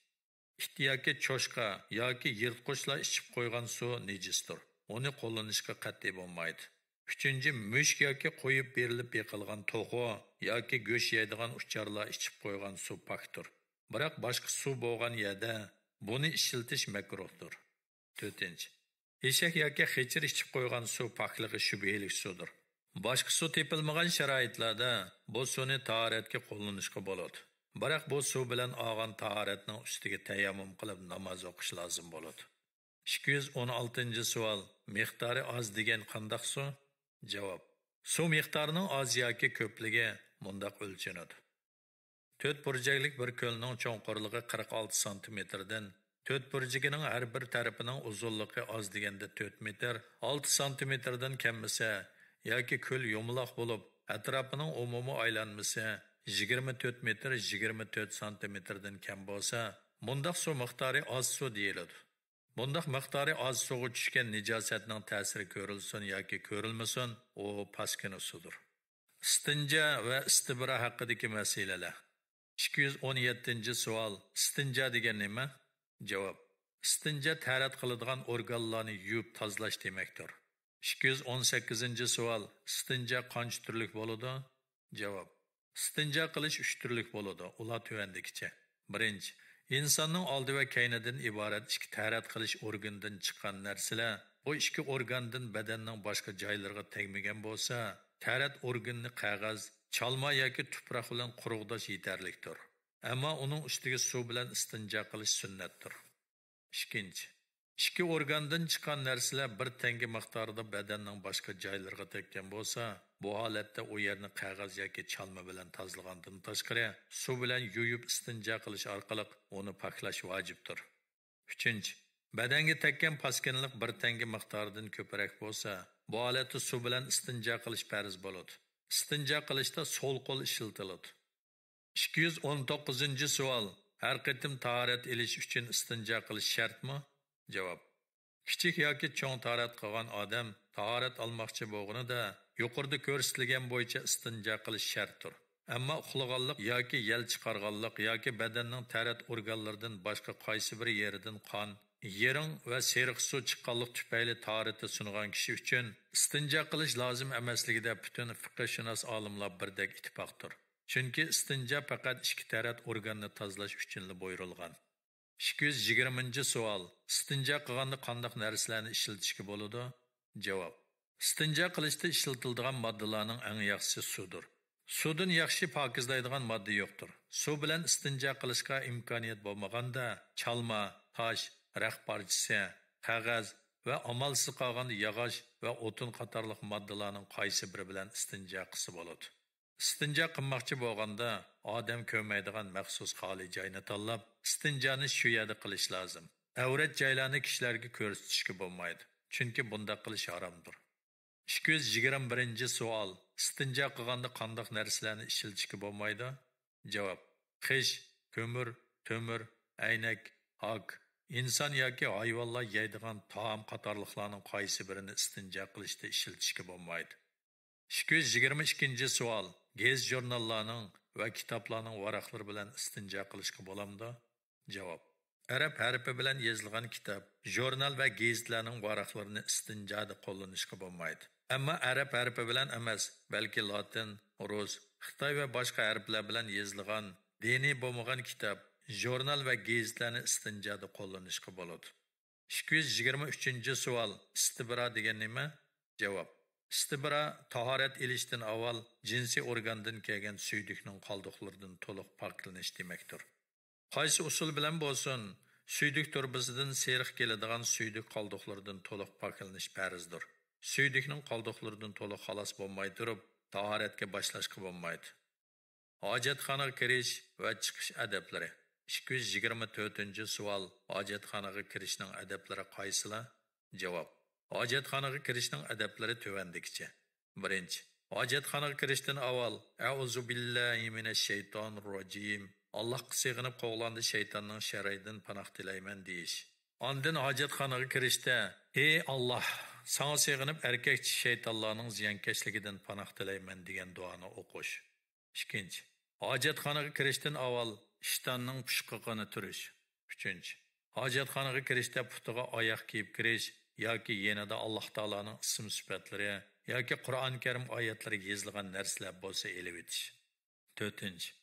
ئىت ياكى چوشقا ياكى يىرتقۇچلار ئىچىپ قويغان سۇ نىجىستۇر. ئۇنى قوللىنىشقا قەتئىي بولمايدۇ. ئۈچىنچى، مۈشۈك ياكى قويۇپ بېرىلىپ بېقىلغان توخۇ ياكى گۆش يەيدىغان ئۇچارلار ئىچىپ قويغان سۇ پاكتۇر. بىراق باشقا سۇ بولغان يەردە بۇنى ئىشلىتىش مەكرۇھتۇر. تۆتىنچى، ئېشەك ياكى قېچىر ئىچىپ قويغان سۇ پاكلىقى شۈبھىلىك سۇدۇر. باشقا سۇ تېپىلمىغان شارائىتلاردا بۇ سۇنى تاھارەتكە قوللىنىشقا بولىدۇ. بىراق بۇ سۇ بىلەن ئالغان تاھارەتنىڭ ئۈستىگە تەيەممۇم قىلىپ ناماز ئوقۇش لازىم بولىدۇ. ئىككى يۈز ئون ئالتىنچى سوئال. مىقدارى ئاز دېگەن قانداق سۇ؟ جاۋاب. سۇ مىقدارىنىڭ ئاز ياكى كۆپلۈكى مۇنداق ئۆلچىنىدۇ. تۆت بۇرجەكلىك بىر كۆلنىڭ چوڭقۇرلۇقى قىرىق ئالتە سانتىمېتىردىن، تۆت بۇرجىكىنىڭ ھەر بىر تەرىپىنىڭ ئۇزۇنلۇقى ئاز دېگەندە تۆت مېتىر، ئالتە سانتىمېتىردىن كەممىسە ياكى كۆل يۇمىلاق بولۇپ، ئەتراپىنىڭ ئومۇمىي ئايلانمىسى يىگىرمە تۆت مېتىر، يىگىرمە تۆت سانتىمېتىردىن كەم بولسا، بۇنداق سۇ مىقدارى ئاز سۇ دېيىلىدۇ. بۇنداق مىقدارى ئاز سۇغا چۈشكەن نىجاسەتنىڭ تەسىرى كۆرۈلسۇن ياكى كۆرۈلمىسۇن، ئۇ پاسكىنا سۇدۇر. ئىستىنجا ۋە ئىستىبرا ھەققىدىكى مەسىلىلەر. ئىككى يۈز ئون يەتتىنچى سوئال. ئىستىنجا دېگەن نېمە؟ جاۋاب. ئىستىنجا تەرەت قىلىدىغان ئورگانلارنى يۇيۇپ تازىلاش دېمەكتۇر. ئىككى يۈز ئون سەككىزىنچى سوئال. ئىستىنجا قانچە تۈرلۈك بولىدۇ؟ جاۋاب. ئىستىنجا قىلىش ئۈچ تۈرلۈك بولىدۇ. ئۇلار تۆۋەندىكىچە. بىرىنچى، ئىنساننىڭ ئالدى ۋە كەينىدىن ئىبارەت ئىككى تەرەت قىلىش ئورگىنىدىن چىققان نەرسىلەر بۇ ئىككى ئورگاندىن بەدەننىڭ باشقا جايلىرىغا تەگمىگەن بولسا، تەرەت ئورگىنىنى قەغەز، چالما ياكى تۇپراق بىلەن قۇرۇغداش يېتەرلىكتۇر. ئەمما ئۇنىڭ ئۈستىگە سۇ بىلەن ئىستىنجا قىلىش سۈننەتتۇر. ئىككىنچى، ئىككى ئورگاندىن چىققان نەرسىلەر بىر تەڭگە مىقداردا بەدەننىڭ باشقا جايلىرىغا تەگكەن بولسا، بۇ ھالەتتە ئۇ يەرنى قەغەز ياكى چالما بىلەن تازىلىغاندىن تاشقىرى، سۇ بىلەن يۇيۇپ ئىستىنجا قىلىش ئارقىلىق ئۇنى پاكلاش ۋاجىپتۇر. ئۈچىنچى، بەدەنگە تەگكەن پاسكىنىلىق بىر تەڭگە مىقدارىدىن كۆپرەك بولسا، بۇ ھالەتتە سۇ بىلەن ئىستىنجا قىلىش پەرز بولىدۇ. ئىستىنجا قىلىشتا سول قول ئىشلىتىلىدۇ. ئىككى يۈز ئون توققۇزىنچى سوئال. ھەر قېتىم تاھارەت ئېلىش ئۈچۈن ئىستىنجا قىلىش شەرتمۇ؟ جاۋاب. كىچىك ياكى چوڭ تاھارەت قىلغان ئادەم تاھارەت ئالماقچى بولغىنىدا، يۇقىرىدا كۆرسىتىلگەن بويىچە ئىستىنجا قىلىش شەرتتۇر. ئەمما ئۇخلىغانلىق ياكى يەل چىقارغانلىق ياكى بەدەننىڭ تەرەت ئورگانلىرىدىن باشقا قايسى بىر يېرىدىن قان، يىرىڭ ۋە سېرىق سۇ چىققانلىق تۈپەيلى تاھارىتى سۇنغان كىشى ئۈچۈن ئىستىنجا قىلىش لازىم ئەمەسلىكىدە پۈتۈن فىقىھشۇناس ئالىملار بىردەك ئىتتىپاقتۇر. چۈنكى ئىستىنجا پەقەت ئىككى تەرەت ئورگاننى تازىلاش ئۈچۈنلا بۇيرۇلغان. ئىككى يۈز يىگىرمىنچى سوئال. ئىستىنجا قىلغاندا قانداق نەرسىلەرنى ئىشلىتىشكە بولىدۇ؟ جاۋاب. ئىستىنجا قىلىشتا ئىشلىتىلىدىغان ماددىلارنىڭ ئەڭ ياخشىسى سۇدۇر. سۇدىن ياخشى پاكىزلايدىغان ماددا يوقتۇر. سۇ بىلەن ئىستىنجا قىلىشقا ئىمكانىيەت بولمىغاندا، چالما، تاش، رەخت پارچىسى، قەغەز ۋە ئامالسىز قالغاندا ياغاچ ۋە ئوتۇن قاتارلىق ماددىلارنىڭ قايسى بىرى بىلەن ئىستىنجا قىلسا بولىدۇ. ئىستىنجا قىلماقچى بولغاندا، ئادەم كۆرمەيدىغان مەخسۇس خالىي جاينى تاللاپ، ئىستىنجانى شۇ يەردە قىلىش لازىم. ئەۋرەت جايلارنى كىشىلەرگە كۆرسىتىشكە بولمايدۇ، چۈنكى بۇنداق قىلىش ھارامدۇر. ئىككى يۈز يىگىرمە بىرىنچى سوئال. ئىستىنجا قىلغاندا قانداق نەرسىلەرنى ئىشلىتىشكە بولمايدۇ؟ جاۋاب. خىش، كۆمۈر، تۆمۈر، ئەينەك، ھاك، ئىنسان ياكى ھايۋانلار يەيدىغان تائام قاتارلىقلارنىڭ قايسى بىرىنى ئىستىنجا قىلىشتا ئىشلىتىشكە بولمايدۇ؟ ئىككى يۈز يىگىرمە ئىككىنچى سوئال. گېزىت-ژۇرناللارنىڭ ۋە كىتابلارنىڭ ۋاراقلىرى بىلەن ئىستىنجا قىلىشقا بولامدۇ؟ جاۋاب. ئەرەب ھەرپى بىلەن يېزىلغان كىتاب، ژۇرنال ۋە گېزىتلەرنىڭ ۋاراقلىرىنى ئىستىنجادا قوللىنىشقا بولمايدۇ. ئەمما ئەرەب ھەرپى بىلەن ئەمەس، بەلكى لاتىن، رۇس، خىتاي ۋە باشقا ھەرپلەر بىلەن يېزىلغان دىنىي بولمىغان كىتاب، ژۇرنال ۋە گېزىتلەرنى ئىستىنجادا قوللىنىشقا بولىدۇ. ئىككى يۈز يىگىرمە ئۈچىنچى سوئال. ئىستىبرا دېگەن نېمە؟ جاۋاب. ئىستىبرا تاھارەت ئېلىشتىن ئاۋۋال جىنسىي ئورگاندىن كەلگەن سۈيدۈكنىڭ قالدۇقلىرىدىن تولۇق پاكلىنىش دېمەكتۇر. قايسى ئۇسۇل بىلەن بولسۇن، سۈيدۈك تۇرۇبىسىدىن سېرىق كېلىدىغان سۈيدۈك قالدۇقلىرىدىن تولۇق پاكلىنىش پەرزدۇر. سۈيدۈكنىڭ قالدۇقلىرىدىن تولۇق خالاس بولماي تۇرۇپ، تاھارەتكە باشلاشقا بولمايدۇ. ھاجەتخانىغا كىرىش ۋە چىقىش ئەدەپلىرى. ئىككى يۈز يىگىرمە تۆتىنچى سوئال، ھاجەتخانىغا كىرىشنىڭ ئەدەپلىرى قايسىلار؟ جاۋاب، ھاجەتخانىغا كىرىشنىڭ ئەدەپلىرى تۆۋەندىكىچە. بىرىنچى، ھاجەتخانىغا كىرىشتىن ئاۋۋال، «ئەئۇزۇ بىللاھى مىنەش شەيتانىر راجىم، ئاللاھقا سېغىنىپ قوغلاندى شەيتاننىڭ شەررىدىن پاناھ تىلەيمەن» دېيىش. ئاندىن ھاجەتخانىغا كىرىشتە، «ئى ئاللاھ، ساڭا سېغىنىپ ئەركەكچى شەيتانلارنىڭ زىيانكەشلىكىدىن پاناھ تىلەيمەن» دېگەن دۇئانى ئوقۇش. ئىككىنچى، ھاجەتخانىغا كىرىشتىن ئاۋۋال ئىشتاننىڭ پۇشقىقىنى تۈرۈش. ئۈچىنچى، ھاجەتخانىغا كىرىشتە پۇتىغا ئاياغ كىيىپ كىرىش ياكى يېنىدا ئاللاھ تائالانىڭ ئىسىم سۈپەتلىرى ياكى قۇرئان كەرىم ئايەتلىرى يېزىلغان نەرسىلەر بولسا ئېلىۋېتىش. تۆتىنچى،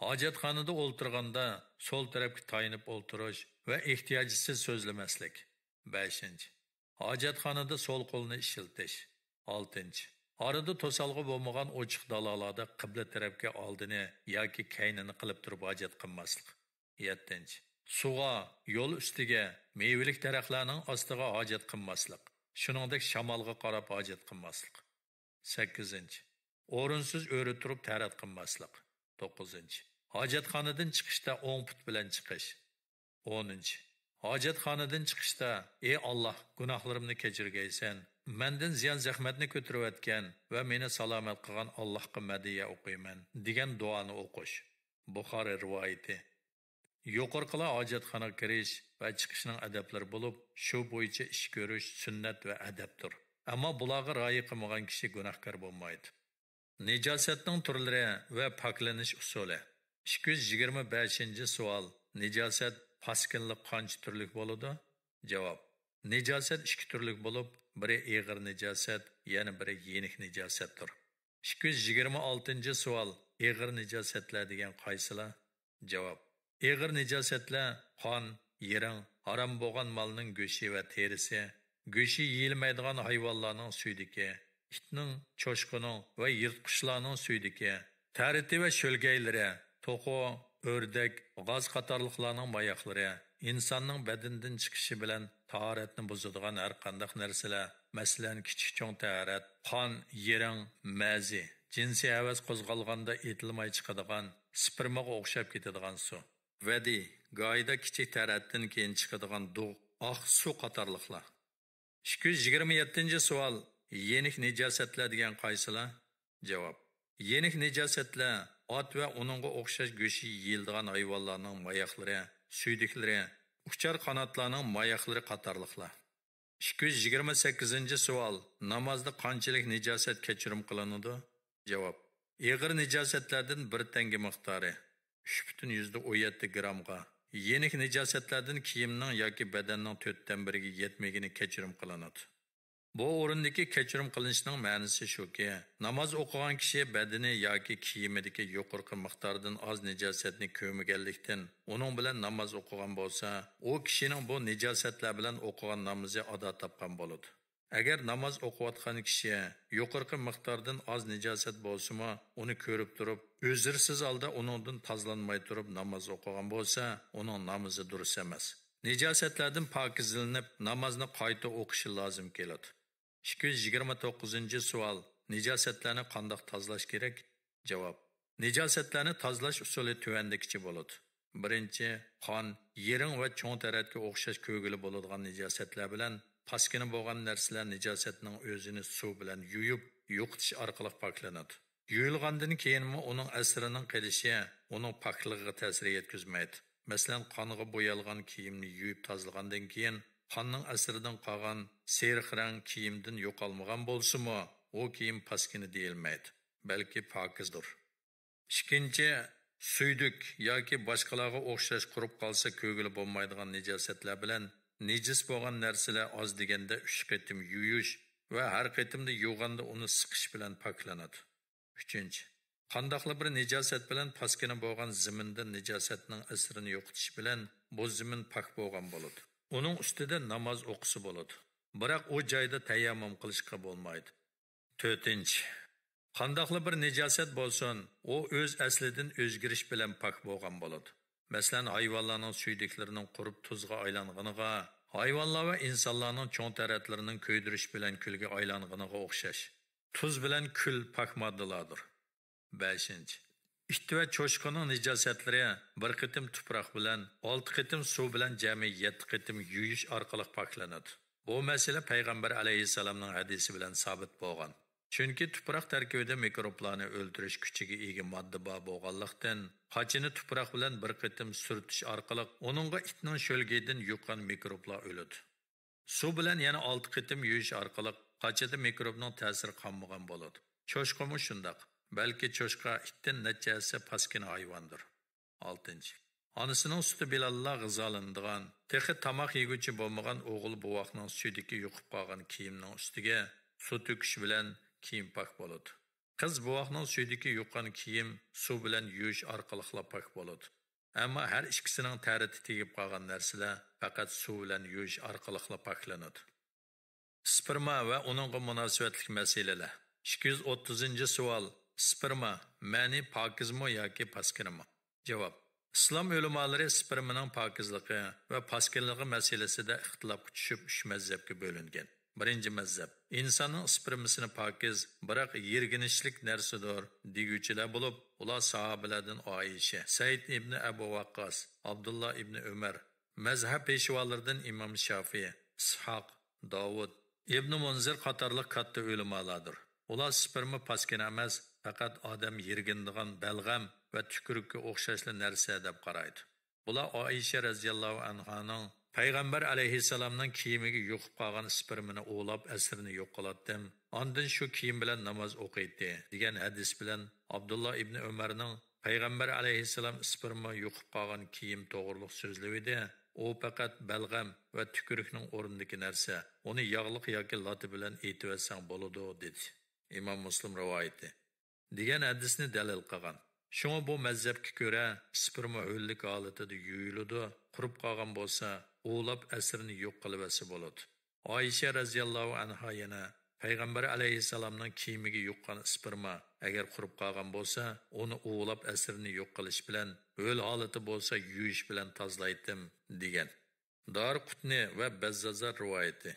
ھاجەتخانىدا ئولتۇرغاندا سول تەرەپكە تايىنىپ ئولتۇرۇش ۋە ئېھتىياجسىز سۆزلىمەسلىك. بەشىنچى، ھاجەتخانىدا سول قولنى ئىشلىتىش. ئالتىنچى، ئارىدا توسالغۇ بولمىغان ئوچۇق دالاlarda قىبلە تەرەپكە ئالدىنى ياكى كەينىنى قىلىپ تۇرۇپ ھاجەت قىلماسلىق. يەتتىنچى، سۇغا، يول ئۈستىگە، مېۋىلىك دەرەخلەرنىڭ ئاستىغا ھاجەت قىلماسلىق، شۇنىڭدەك شامالغا قاراپ ھاجەت قىلماسلىق. سەككىزىنچى، ئورۇنسىز ئۆرە تۇرۇپ تەرەت قىلماسلىق. توققۇزىنچى، ھاجەتخانىدىن چىقىشتا ئوڭ پۇت بىلەن چىقىش. ئونىنچى، ھاجەتخانىدىن چىقىشتا، «ئى ئاللاھ، گۇناھلىرىمنى كەچۈرگەيسەن، مەندىن زىيان-زەخمەتنى كۆتۈرۈۋەتكەن ۋە مېنى سالامەت قىلغان ئاللاھقا مەدھىيە ئوقۇيمەن» دېگەن دۇئانى ئوقۇش. بۇخارى رىۋايىتى. يۇقىرىقىلار ھاجەتخانىغا كىرىش ۋە چىقىشنىڭ ئەدەپلىرى بولۇپ، شۇ بويىچە ئىش كۆرۈش سۈننەت ۋە ئەدەپتۇر. ئەمما بۇلارغا رىئايە قىلمىغان كىشى گۇناھكار بولمايدۇ. نىجاسەتنىڭ تۈرلىرى ۋە پاكلىنىش ئۇسۇلى. ئىككى يۈز يىگىرمە بەشىنچى سوئال، نىجاسەت پاسكىنىلىق قانچە تۈرلۈك بولىدۇ؟ جاۋاب، نىجاسەت ئىككى تۈرلۈك بولۇپ، بىرى ئېغىر نىجاسەت، يەنە بىرى يېنىك نىجاسەتتۇر. ئىككى يۈز يىگىرمە ئالتىنچى سوئال، ئېغىر نىجاسەتلەر دېگەن قايسىلار؟ جاۋاب، ئېغىر نىجاسەتلەر قان، يىرىڭ، ھارام بولغان مالنىڭ گۆشى ۋە تېرىسى، گۆشى يېيىلمەيدىغان ھايۋانلارنىڭ سۈيدۈكى، ئىتنىڭ، چوشقىنىڭ ۋە يىرتقۇچلارنىڭ سۈيدۈكى، تەرىتى ۋە شۆلگەيلىرى، توخۇ، ئۆردەك، غاز قاتارلىقلارنىڭ ماياقلىرى، ئىنساننىڭ بەدىنىدىن چىقىشى بىلەن تاھارەتنى بۇزىدىغان ھەر قانداق نەرسىلەر، مەسىلەن، كىچىك چوڭ تەھارەت، قان، يىرىڭ، مەزى، جىنسىي ھەۋەس قوزغالغاندا ئېتىلماي چىقىدىغان، سپېرمىغا ئوخشاپ كېتىدىغان سۇ، ۋەدى، گاھىدا كىچىك تەھارەتتىن كېيىن چىقىدىغان دۇغ، ئاق سۇ قاتارلىقلار. ئىككى يۈز يىگىرمە يەتتىنچى سوئال، يېنىك نىجاسەتلەر دېگەن قايسىلار؟ جاۋاب، يېنىك نىجاسەتلەر ئات ۋە ئۇنىڭغا ئوخشاش گۆشى يېيىلىدىغان ھايۋانلارنىڭ ماياقلىرى، سۈيدۈكلىرى، ئۇچار قاناتلارنىڭ ماياقلىرى قاتارلىقلار. ئىككى يۈز يىگىرمە سەككىزىنچى سوئال، نامازدا قانچىلىك نىجاسەت كەچۈرۈم قىلىنىدۇ؟ جاۋاب، ئېغىر نىجاسەتلەردىن بىر تەڭگە مىقدارى، ئۈچ پۈتۈن يۈزدە ئون يەتتە گرامغا، يېنىك نىجاسەتلەردىن كىيىمنىڭ ياكى بەدەننىڭ تۆتتىن بىرىگە يەتمىگىنى كەچۈرۈم قىلىنىدۇ. بۇ ئورۇندىكى كەچۈرۈم قىلىنىشنىڭ مەنىسى شۇكى، ناماز ئوقۇغان كىشى بەدىنى ياكى كىيىمىدىكى يۇقىرىقى مىقداردىن ئاز نىجاسەتنى كۆرمىگەنلىكتىن، ئۇنىڭ بىلەن ناماز ئوقۇغان بولسا، ئۇ كىشىنىڭ بۇ نىجاسەتلەر بىلەن ئوقۇغان نامىزى ئادا تاپقان بولىدۇ. ئەگەر ناماز ئوقۇۋاتقان كىشى يۇقىرىقى مىقداردىن ئاز نىجاسەت بولسىمۇ، ئۇنى كۆرۈپ تۇرۇپ، ئۆزرىسىز ھالدا ئۇنىڭدىن تازىلانماي تۇرۇپ ناماز ئوقۇغان بولسا، ئۇنىڭ نامىزى دۇرۇس ئەمەس. نىجاسەتلەردىن پاكىزلىنىپ، نامازنى قايتا ئوقۇشى لازىم كېلىدۇ. ئىككى يۈز يىگىرمە توققۇزىنچى سوئال، نىجاسەتلەرنى قانداق تازىلاش كېرەك؟ جاۋاب، نىجاسەتلەرنى تازىلاش ئۇسۇلى تۆۋەندىكىچە بولىدۇ. بىرىنچى، قان، يىرىڭ ۋە چوڭ تەرەتكە ئوخشاش كۆرگىلى بولىدىغان نىجاسەتلەر بىلەن پاسكىنا بولغان نەرسىلەر نىجاسەتنىڭ ئۆزىنى سۇ بىلەن يۇيۇپ، يوقىتىش ئارقىلىق پاكلىنىدۇ. يۇيۇلغاندىن كېيىنمۇ ئۇنىڭ ئەسىرىنىڭ قېلىشى ئۇنىڭ پاكلىقىغا تەسىر يەتكۈزمەيدۇ. مەسىلەن، قانغا بويالغان كىيىمنى يۇيۇپ تازىلىغاندىن كېيىن، قاننىڭ ئەسىرىدىن قالغان سېرىق رەڭ كىيىمدىن يوقالمىغان بولسىمۇ، ئۇ كىيىم پاسكىنا دېيىلمەيدۇ، بەلكى پاكىزدۇر. ئىككىنچى، سۈيدۈك ياكى باشقىلارغا ئوخشاش قۇرۇپ قالسا كۆرگىلى بولمايدىغان نىجاسەتلەر بىلەن نىجىس بولغان نەرسىلەر ئاز دېگەندە ئۈچ قېتىم يۇيۇش ۋە ھەر قېتىمدا يۇغاندا ئۇنى سىقىش بىلەن پاكلىنىدۇ. ئۈچىنچى، قانداقلا بىر نىجاسەت بىلەن پاسكىنا بولغان زېمىندىن نىجاسەتنىڭ ئەسىرىنى يوقىتىش بىلەن بۇ زېمىن پاك بولغان بولىدۇ. ئۇنىڭ ئۈستىدە ناماز ئوقۇسا بولىدۇ. بىراق ئۇ جايدا تەيەممۇم قىلىشقا بولمايدۇ. تۆتىنچى، قانداقلا بىر نىجاسەت بولسۇن، ئۇ ئۆز ئەسلىدىن ئۆزگىرىش بىلەن پاك بولغان بولىدۇ. مەسىلەن، ھايۋانلارنىڭ سۈيدۈكلىرىنىڭ قۇرۇپ تۇزغا ئايلانغىنىغا، ھايۋانلار ۋە ئىنسانلارنىڭ چوڭ تەرەتلىرىنىڭ كۆيدۈرۈش بىلەن كۈلگە ئايلانغىنىغا ئوخشاش. تۇز بىلەن كۈل پاك ماددىلاردۇر. بەشىنچى، ئىت ۋە چوشقىنىڭ نىجاسەتلىرى بىر قېتىم تۇپراق بىلەن، ئالتە قېتىم سۇ بىلەن جەمئىي يەتتە قېتىم يۇيۇش ئارقىلىق پاكلىنىدۇ. بۇ مەسىلە پەيغەمبەر ئەلەيھىسسالامنىڭ ھەدىسى بىلەن سابىت بولغان. چۈنكى تۇپراق تەركىبىدە مىكروبلارنى ئۆلتۈرۈش كۈچىگە ئىگە ماددا بار بولغانلىقتىن، قاچىنى تۇپراق بىلەن بىر قېتىم سۈرتۈش ئارقىلىق ئۇنىڭغا ئىتنىڭ شۆلگىيىدىن يۇققان مىكروبلار ئۆلىدۇ. سۇ بىلەن يەنە ئالتە قېتىم يۇيۇش ئارقىلىق قاچىدا مىكروبنىڭ تەسىرى قالمىغان بولىدۇ. چوشقىمۇ شۇنداق. بەلكى چوشقا ئىتتىن نەچچە ھەسسە پاسكىنا ھايۋاندۇر. ئالتىنچى، ئانىسىنىڭ سۈتى بىلەنلا غىزالىنىدىغان، تېخى تاماق يېگۈچى بولمىغان ئوغۇل بوۋاقنىڭ سۈيدۈكى يۇقۇپ قالغان كىيىمنىڭ ئۈستىگە سۇ تۆكۈش بىلەن كىيىم پاك بولىدۇ. قىز بوۋاقنىڭ سۈيدۈكى يۇققان كىيىم سۇ بىلەن يۇيۇش ئارقىلىقلا پاك بولىدۇ. ئەمما ھەر ئىككىسىنىڭ تەرىتى تېگىپ قالغان نەرسىلەر پەقەت سۇ بىلەن يۇيۇش ئارقىلىقلا پاكلىنىدۇ. ئىسپېرما ۋە ئۇنىڭغا مۇناسىۋەتلىك مەسىلىلەر. ئىككى يۈز ئوتتۇزىنچى سوئال. ئىسپېرما، مەنى پاكىزمۇ ياكى پاسكىنىمۇ؟ جاۋاب. ئىسلام ئۆلىمالىرى ئىسپېرمىنىڭ پاكىزلىقى ۋە پاسكىنلىقى مەسىلىسىدە ئىختىلاپقا چۈشۈپ، ئۈچ مەزھەپكە بۆلۈنگەن. بىرىنچى مەزھەپ، ئىنساننىڭ ئىسپېرمىسىنى پاكىز، بىراق يىرگىنچلىك نەرسىدۇر، دېگۈچىلەر بولۇپ، ئۇلار ساھابىلەردىن ئائىشە، سەئىد ئىبنى ئەبۇ ۋەققاس، ئابدۇللا ئىبنى ئۆمەر، مەزھەپ پېشۋالىرىدىن ئىمام شافىي، ئىسھاق، داۋۇد، ئىبنى مۇنزىر قاتارلىق كاتتا ئۆلىمالاردۇر. ئۇلار ئىسپېرما پاسكىنا ئەمەس، پەقەت ئادەم يىرگىنىدىغان بەلغەم ۋە تۈكۈرۈككە ئوخشاشلا نەرسە دەپ قارايدۇ. بۇلار ئائىشە رەزىياللاھۇ ئەنھانىڭ پەيغەمبەر ئەلەيھىسسالامنىڭ كىيىمىگە يۇقۇپ قالغان ئىسپېرمىنى ئۇۋۇلاپ ئەسىرىنى يوق قىلاتتىم، ئاندىن شۇ كىيىم بىلەن ناماز ئوقۇيتتى، دېگەن ھەدىس بىلەن ئابدۇللا ئىبنى ئۆمەرنىڭ پەيغەمبەر ئەلەيھىسسالام ئىسپېرما يۇقۇپ قالغان كىيىم توغرۇلۇق سۆزلىۋىدى، ئۇ پەقەت بەلغەم ۋە تۈكۈرۈكنىڭ ئورنىدىكى نەرسە، ئۇنى ياغلىق ياكى لاتا بىلەن ئېتىۋەتسەڭ بولىدۇ، دېدى. ئىمام مۇسلىم رىۋايىتى. دېگەن ھەدىسنى دەلىل قىلغان. شۇڭا بۇ مەزھەپكە كۆرە، ئىسپېرما ھۆللۈك ھالىتىدە يۇيۇلىدۇ، قۇرۇپ قالغان بولسا، ئۇۋۇلاپ ئەسىرىنى يوق قىلىۋەتسە بولىدۇ. ئائىشە رەزىياللاھۇ ئەنھا يەنە، پەيغەمبەر ئەلەيھىسسالامنىڭ كىيىمىگە يۇققان ئىسپېرما ئەگەر قۇرۇپ قالغان بولسا، ئۇنى ئۇۋۇلاپ ئەسىرىنى يوق قىلىش بىلەن ھۆل ھالىتى بولسا يۇيۇش بىلەن تازىلايتتىم، دېگەن. دارىقۇتنى ۋە بەززازار رىۋايىتى.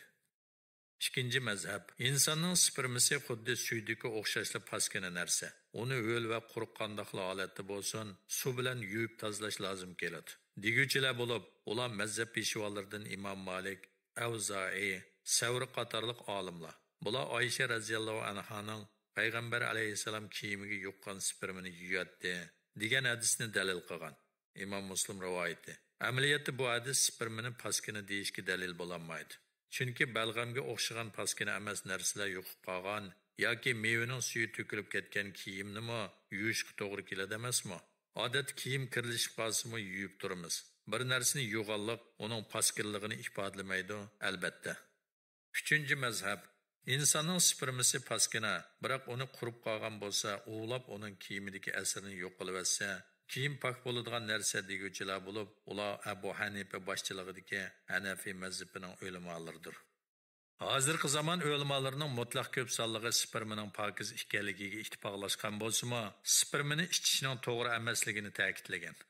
ئىككىنچى مەزھەپ. ئىنساننىڭ ئىسپېرمىسى خۇددى سۈيدۈكى ئوخشاشلا پاسكىنا نەرسە. ئۇنى ھۆل ۋە قۇرۇق قانداقلا ھالەتتە بولسۇن، سۇ بىلەن يۇيۇپ تازىلاش لازىم كېلىدۇ، دېگۈچىلەر بولۇپ، ئۇلار مەزھەپ پېشۋالىرىدىن ئىمام مالىك، ئەۋزائىي، سەۋرى قاتارلىق ئالىملار. بۇلار ئائىشە رەزىياللاھۇ ئەنھانىڭ پەيغەمبەر ئەلەيھىسسالام كىيىمىگە يۇققان ئىسپېرمىنى يۇياتتى، دېگەن ھەدىسنى دەلىل قىلغان. ئىمام مۇسلىم رىۋايىتى. ئەمەلىيەتتە بۇ ھەدىس ئىسپېرمىنى پاسكىنا دېيىشكە دەلىل بولالمايدۇ. چۈنكى بەلغەمگە ئوخشىغان پاسكىنا ئەمەس نەرسىلەر يۇقۇپ قالغان ياكى مېۋىنىڭ سۈيى تۆكۈلۈپ كەتكەن كىيىمنىمۇ يۇيۇشقا توغرا كېلىدۇ ئەمەسمۇ؟ ئادەتتە كىيىم كىرلىشىپ قالسىمۇ يۇيۇپ تۇرىمىز. بىر نەرسىنى يۇغانلىق ئۇنىڭ پاسكىنىلىقىنى ئىپادىلىمەيدۇ، ئەلبەتتە. ئۈچىنچى مەزھەپ. ئىنساننىڭ ئىسپېرمىسى پاسكىنا، بىراق ئۇنى قۇرۇپ قالغان بولسا، ئۇۋۇلاپ ئۇنىڭ كىيىمىدىكى ئەسىرىنى يوق قىلىۋەتسە، كىيىم پاك بولىدىغان نەرسە دېگۈچىلەر بولۇپ، ئۇلار ئەبۇ ھەنىپە باشچىلىقىدىكى ھەنەفىي مەزھىپىنىڭ ئۆلىمالىرىدۇر. ھازىرقى زامان ئۆلىمالىرىنىڭ مۇتلەق كۆپ سانلىقى ئىسپېرمىنىڭ پاكىز ئىكەنلىكىگە ئىتتىپاقلاشقان بولسىمۇ، ئىسپېرمىنى ئىچىشنىڭ توغرا ئەمەسلىكىنى تەكىتلىگەن.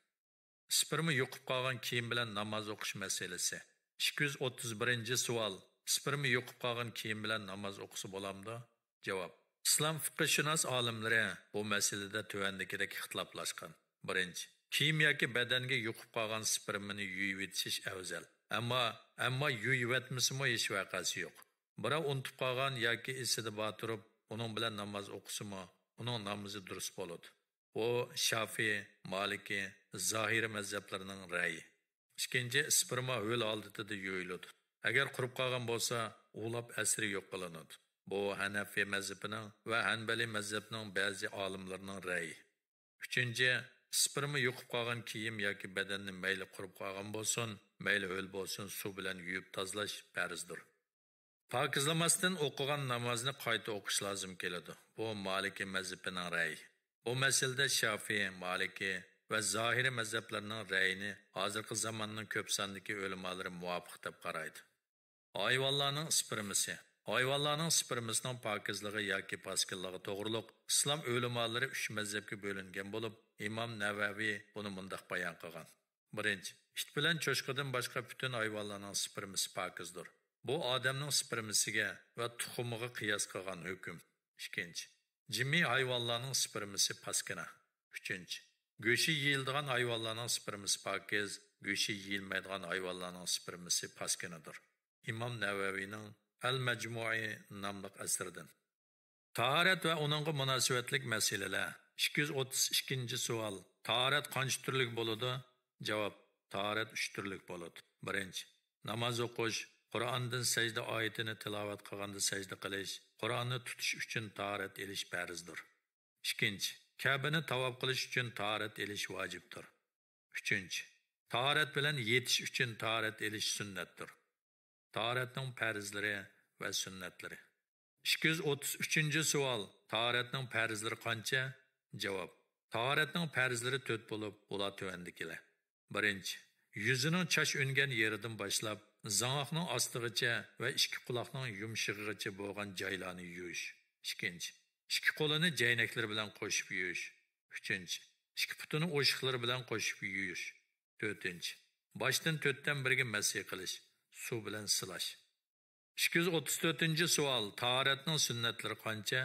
ئىسپېرما يۇقۇپ قالغان كىيىم بىلەن ناماز ئوقۇش مەسىلىسى. ئىككى يۈز ئوتتۇز بىرىنچى سوئال. ئىسپېرما يۇقۇپ قالغان كىيىم بىلەن ناماز ئوقۇسا بولامدۇ؟ جاۋاب. ئىسلام فىقىھشۇناس ئالىملىرى بۇ مەسىلىدە تۆۋەندىكىدەك ئىختىلاپلاشقان. بىرىنچى، كىيىم ياكى بەدەنگە يۇقۇپ قالغان ئىسپېرمىنى يۇيۇۋېتىش ئەۋزەل. ئەمما، ئەمما يۇيۇۋەتمىسىمۇ ھېچ ۋەقەسى يوق. بىراۋ ئۇنتۇپ قالغان ياكى ئېسىدە بار تۇرۇپ، ئۇنىڭ بىلەن ناماز ئوقۇسىمۇ، ئۇنىڭ نامىزى دۇرۇس بولىدۇ. بۇ شافىي، مالىكىي، زاھىرىي مەزھەپلىرىنىڭ رەيى. ئىككىنچى، ئىسپېرما ھۆل ھالىتىدە يۇيۇلىدۇ. ئەگەر قۇرۇپ قالغان بولسا، ئۇۋۇلاپ ئەسىرى يوق قىلىنىدۇ. بۇ ھەنەفىي مەزھىپىنىڭ ۋە ھەنبەلىي مەزھەپنىڭ بەزى ئالىملىرىنىڭ رەيى. ئۈچىنچى، ئىسپېرما يۇقۇپ قالغان كىيىم ياكى بەدەننى مەيلى قۇرۇپ قالغان بولسۇن، مەيلى ھۆل بولسۇن، سۇ بىلەن يۇيۇپ تازىلاش پەرزدۇر. پاكىزلىماستىن ئوقۇغان نامازنى قايتا ئوقۇش لازىم كېلىدۇ. بۇ مالىكىي مەزھىپىنىڭ رەيى. بۇ مەسىلىدە شافىي، مالىكىي ۋە زاھىرىي مەزھەپلەرنىڭ رەيىنى ھازىرقى زاماننىڭ كۆپ ساندىكى ئۆلىمالىرى مۇۋاپىق دەپ قارايدۇ. ھايۋانلارنىڭ ئىسپېرمىسى. ھايۋانلارنىڭ ئىسپېرمىسىنىڭ پاكىزلىقى ياكى پاسكىنلىقى توغرۇلۇق ئىسلام ئۆلىمالىرى ئۈچ مەزھەپكە بۆلۈنگەن بولۇپ، ئىمام نەۋەۋى بۇنى مۇنداق بايان قىلغان. بىرىنچى، ئىت بىلەن چوشقىدىن باشقا پۈتۈن ھايۋانلارنىڭ سپېرمىسى پاكىزدۇر. بۇ ئادەمنىڭ سپېرمىسىگە ۋە تۇخۇمىغا قىياس قىلغان ھۆكۈم. ئىككىنچى، جىمى ھايۋانلارنىڭ سپېرمىسى پاسكىنا. ئۈچىنچى، گۆشى يېيىلىدىغان ھايۋانلارنىڭ سپېرمىسى پاكىز، گۆشى يېيىلمەيدىغان ھايۋانلارنىڭ سپېرمىسى پاسكىنىدۇر. ئىمام نەۋەۋىنىڭ ئەل مەجمۇئى ناملىق ئەسىرىدىن. تاھارەت ۋە ئۇنىڭغا مۇناسىۋەتلىك مەسىلىلەر. ئىككى يۈز ئوتتۇز ئىككىنچى سوئال. تاھارەت قانچە تۈرلۈك بولىدۇ؟ جاۋاب، تاھارەت ئۈچ تۈرلۈك بولىدۇ. بىرىنچى، ناماز ئوقۇش، قۇرئاندىن سەجدە ئايىتىنى تىلاۋەت قىلغاندا سەجدە قىلىش، قۇرئاننى تۇتۇش ئۈچۈن تاھارەت ئېلىش پەرزدۇر. ئىككىنچى، كەبىنى تاۋاپ قىلىش ئۈچۈن تاھارەت ئېلىش ۋاجىپتۇر. ئۈچىنچى، تاھارەت بىلەن يېتىش ئۈچۈن تاھارەت ئېلىش سۈننەتتۇر. تاھارەتنىڭ پەرزلىرى ۋە سۈننەتلىرى. ئىككى يۈز ئوتتۇز ئۈچىنچى سوئال. تاھارەتنىڭ پەرزلىرى قانچە؟ جاۋاب، تاھارەتنىڭ پەرزلىرى تۆت بولۇپ، ئۇلار تۆۋەندىكىلەر. بىرىنچى، يۈزىنىڭ چاچ ئۈنگەن يېرىدىن باشلاپ، زاڭاقنىڭ ئاستىغىچە ۋە ئىككى قۇلاقنىڭ يۇمشىقىغىچە بولغان جايلارنى يۇيۇش. ئىككىنچى، ئىككى قولىنى جەينەكلىرى بىلەن قوشۇپ يۇيۇش. ئۈچىنچى، ئىككى پۇتىنى ئوشۇقلىرى بىلەن قوشۇپ يۇيۇش. تۆتىنچى، باشتىن تۆتتىن بىرگە مەسىھ قىلىش، سۇ بىلەن سىلاش. ئىككى يۈز ئوتتۇز تۆتىنچى سوئال. تاھارەتنىڭ سۈننەتلىرى قانچە؟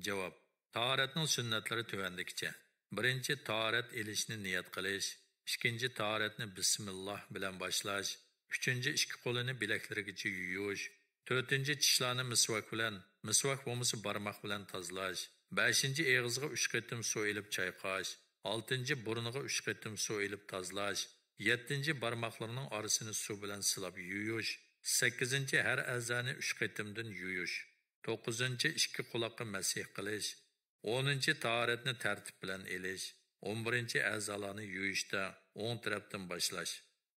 جاۋاب، تاھارەتنىڭ سۈننەتلىرى تۆۋەندىكىچە. بىرىنچى، تاھارەت ئېلىشنى نىيەت قىلىش. ئىككىنچى، تاھارەتنى بىسمىللاھ بىلەن باشلاش. ئۈچىنچى، ئىككى قولىنى بىلەكلىرىگىچە يۇيۇش. تۆتىنچى، چىشلارنى مىسۋاك بىلەن، مىسۋاك بولمىسا بارماق بىلەن تازىلاش. بەشىنچى، ئېغىزغا ئۈچ قېتىم سۇ ئېلىپ چايقاش. ئالتىنچى، بۇرنىغا ئۈچ قېتىم سۇ ئېلىپ تازىلاش. يەتتىنچى، بارماقلىرىنىڭ ئارىسىنى سۇ بىلەن سىلاپ يۇيۇش. سەككىزىنچى، ھەر ئەزانى ئۈچ قېتىمدىن يۇيۇش. توققۇزىنچى، ئىككى قۇلاققا مەسىھ قىلىش. ئونىنچى، تاھارەتنى تەرتىپ بىلەن ئېلىش. ئون بىرىنچى، ئەزالارنى يۇيۇشتا ئوڭ تەرەپتىن باشلاش.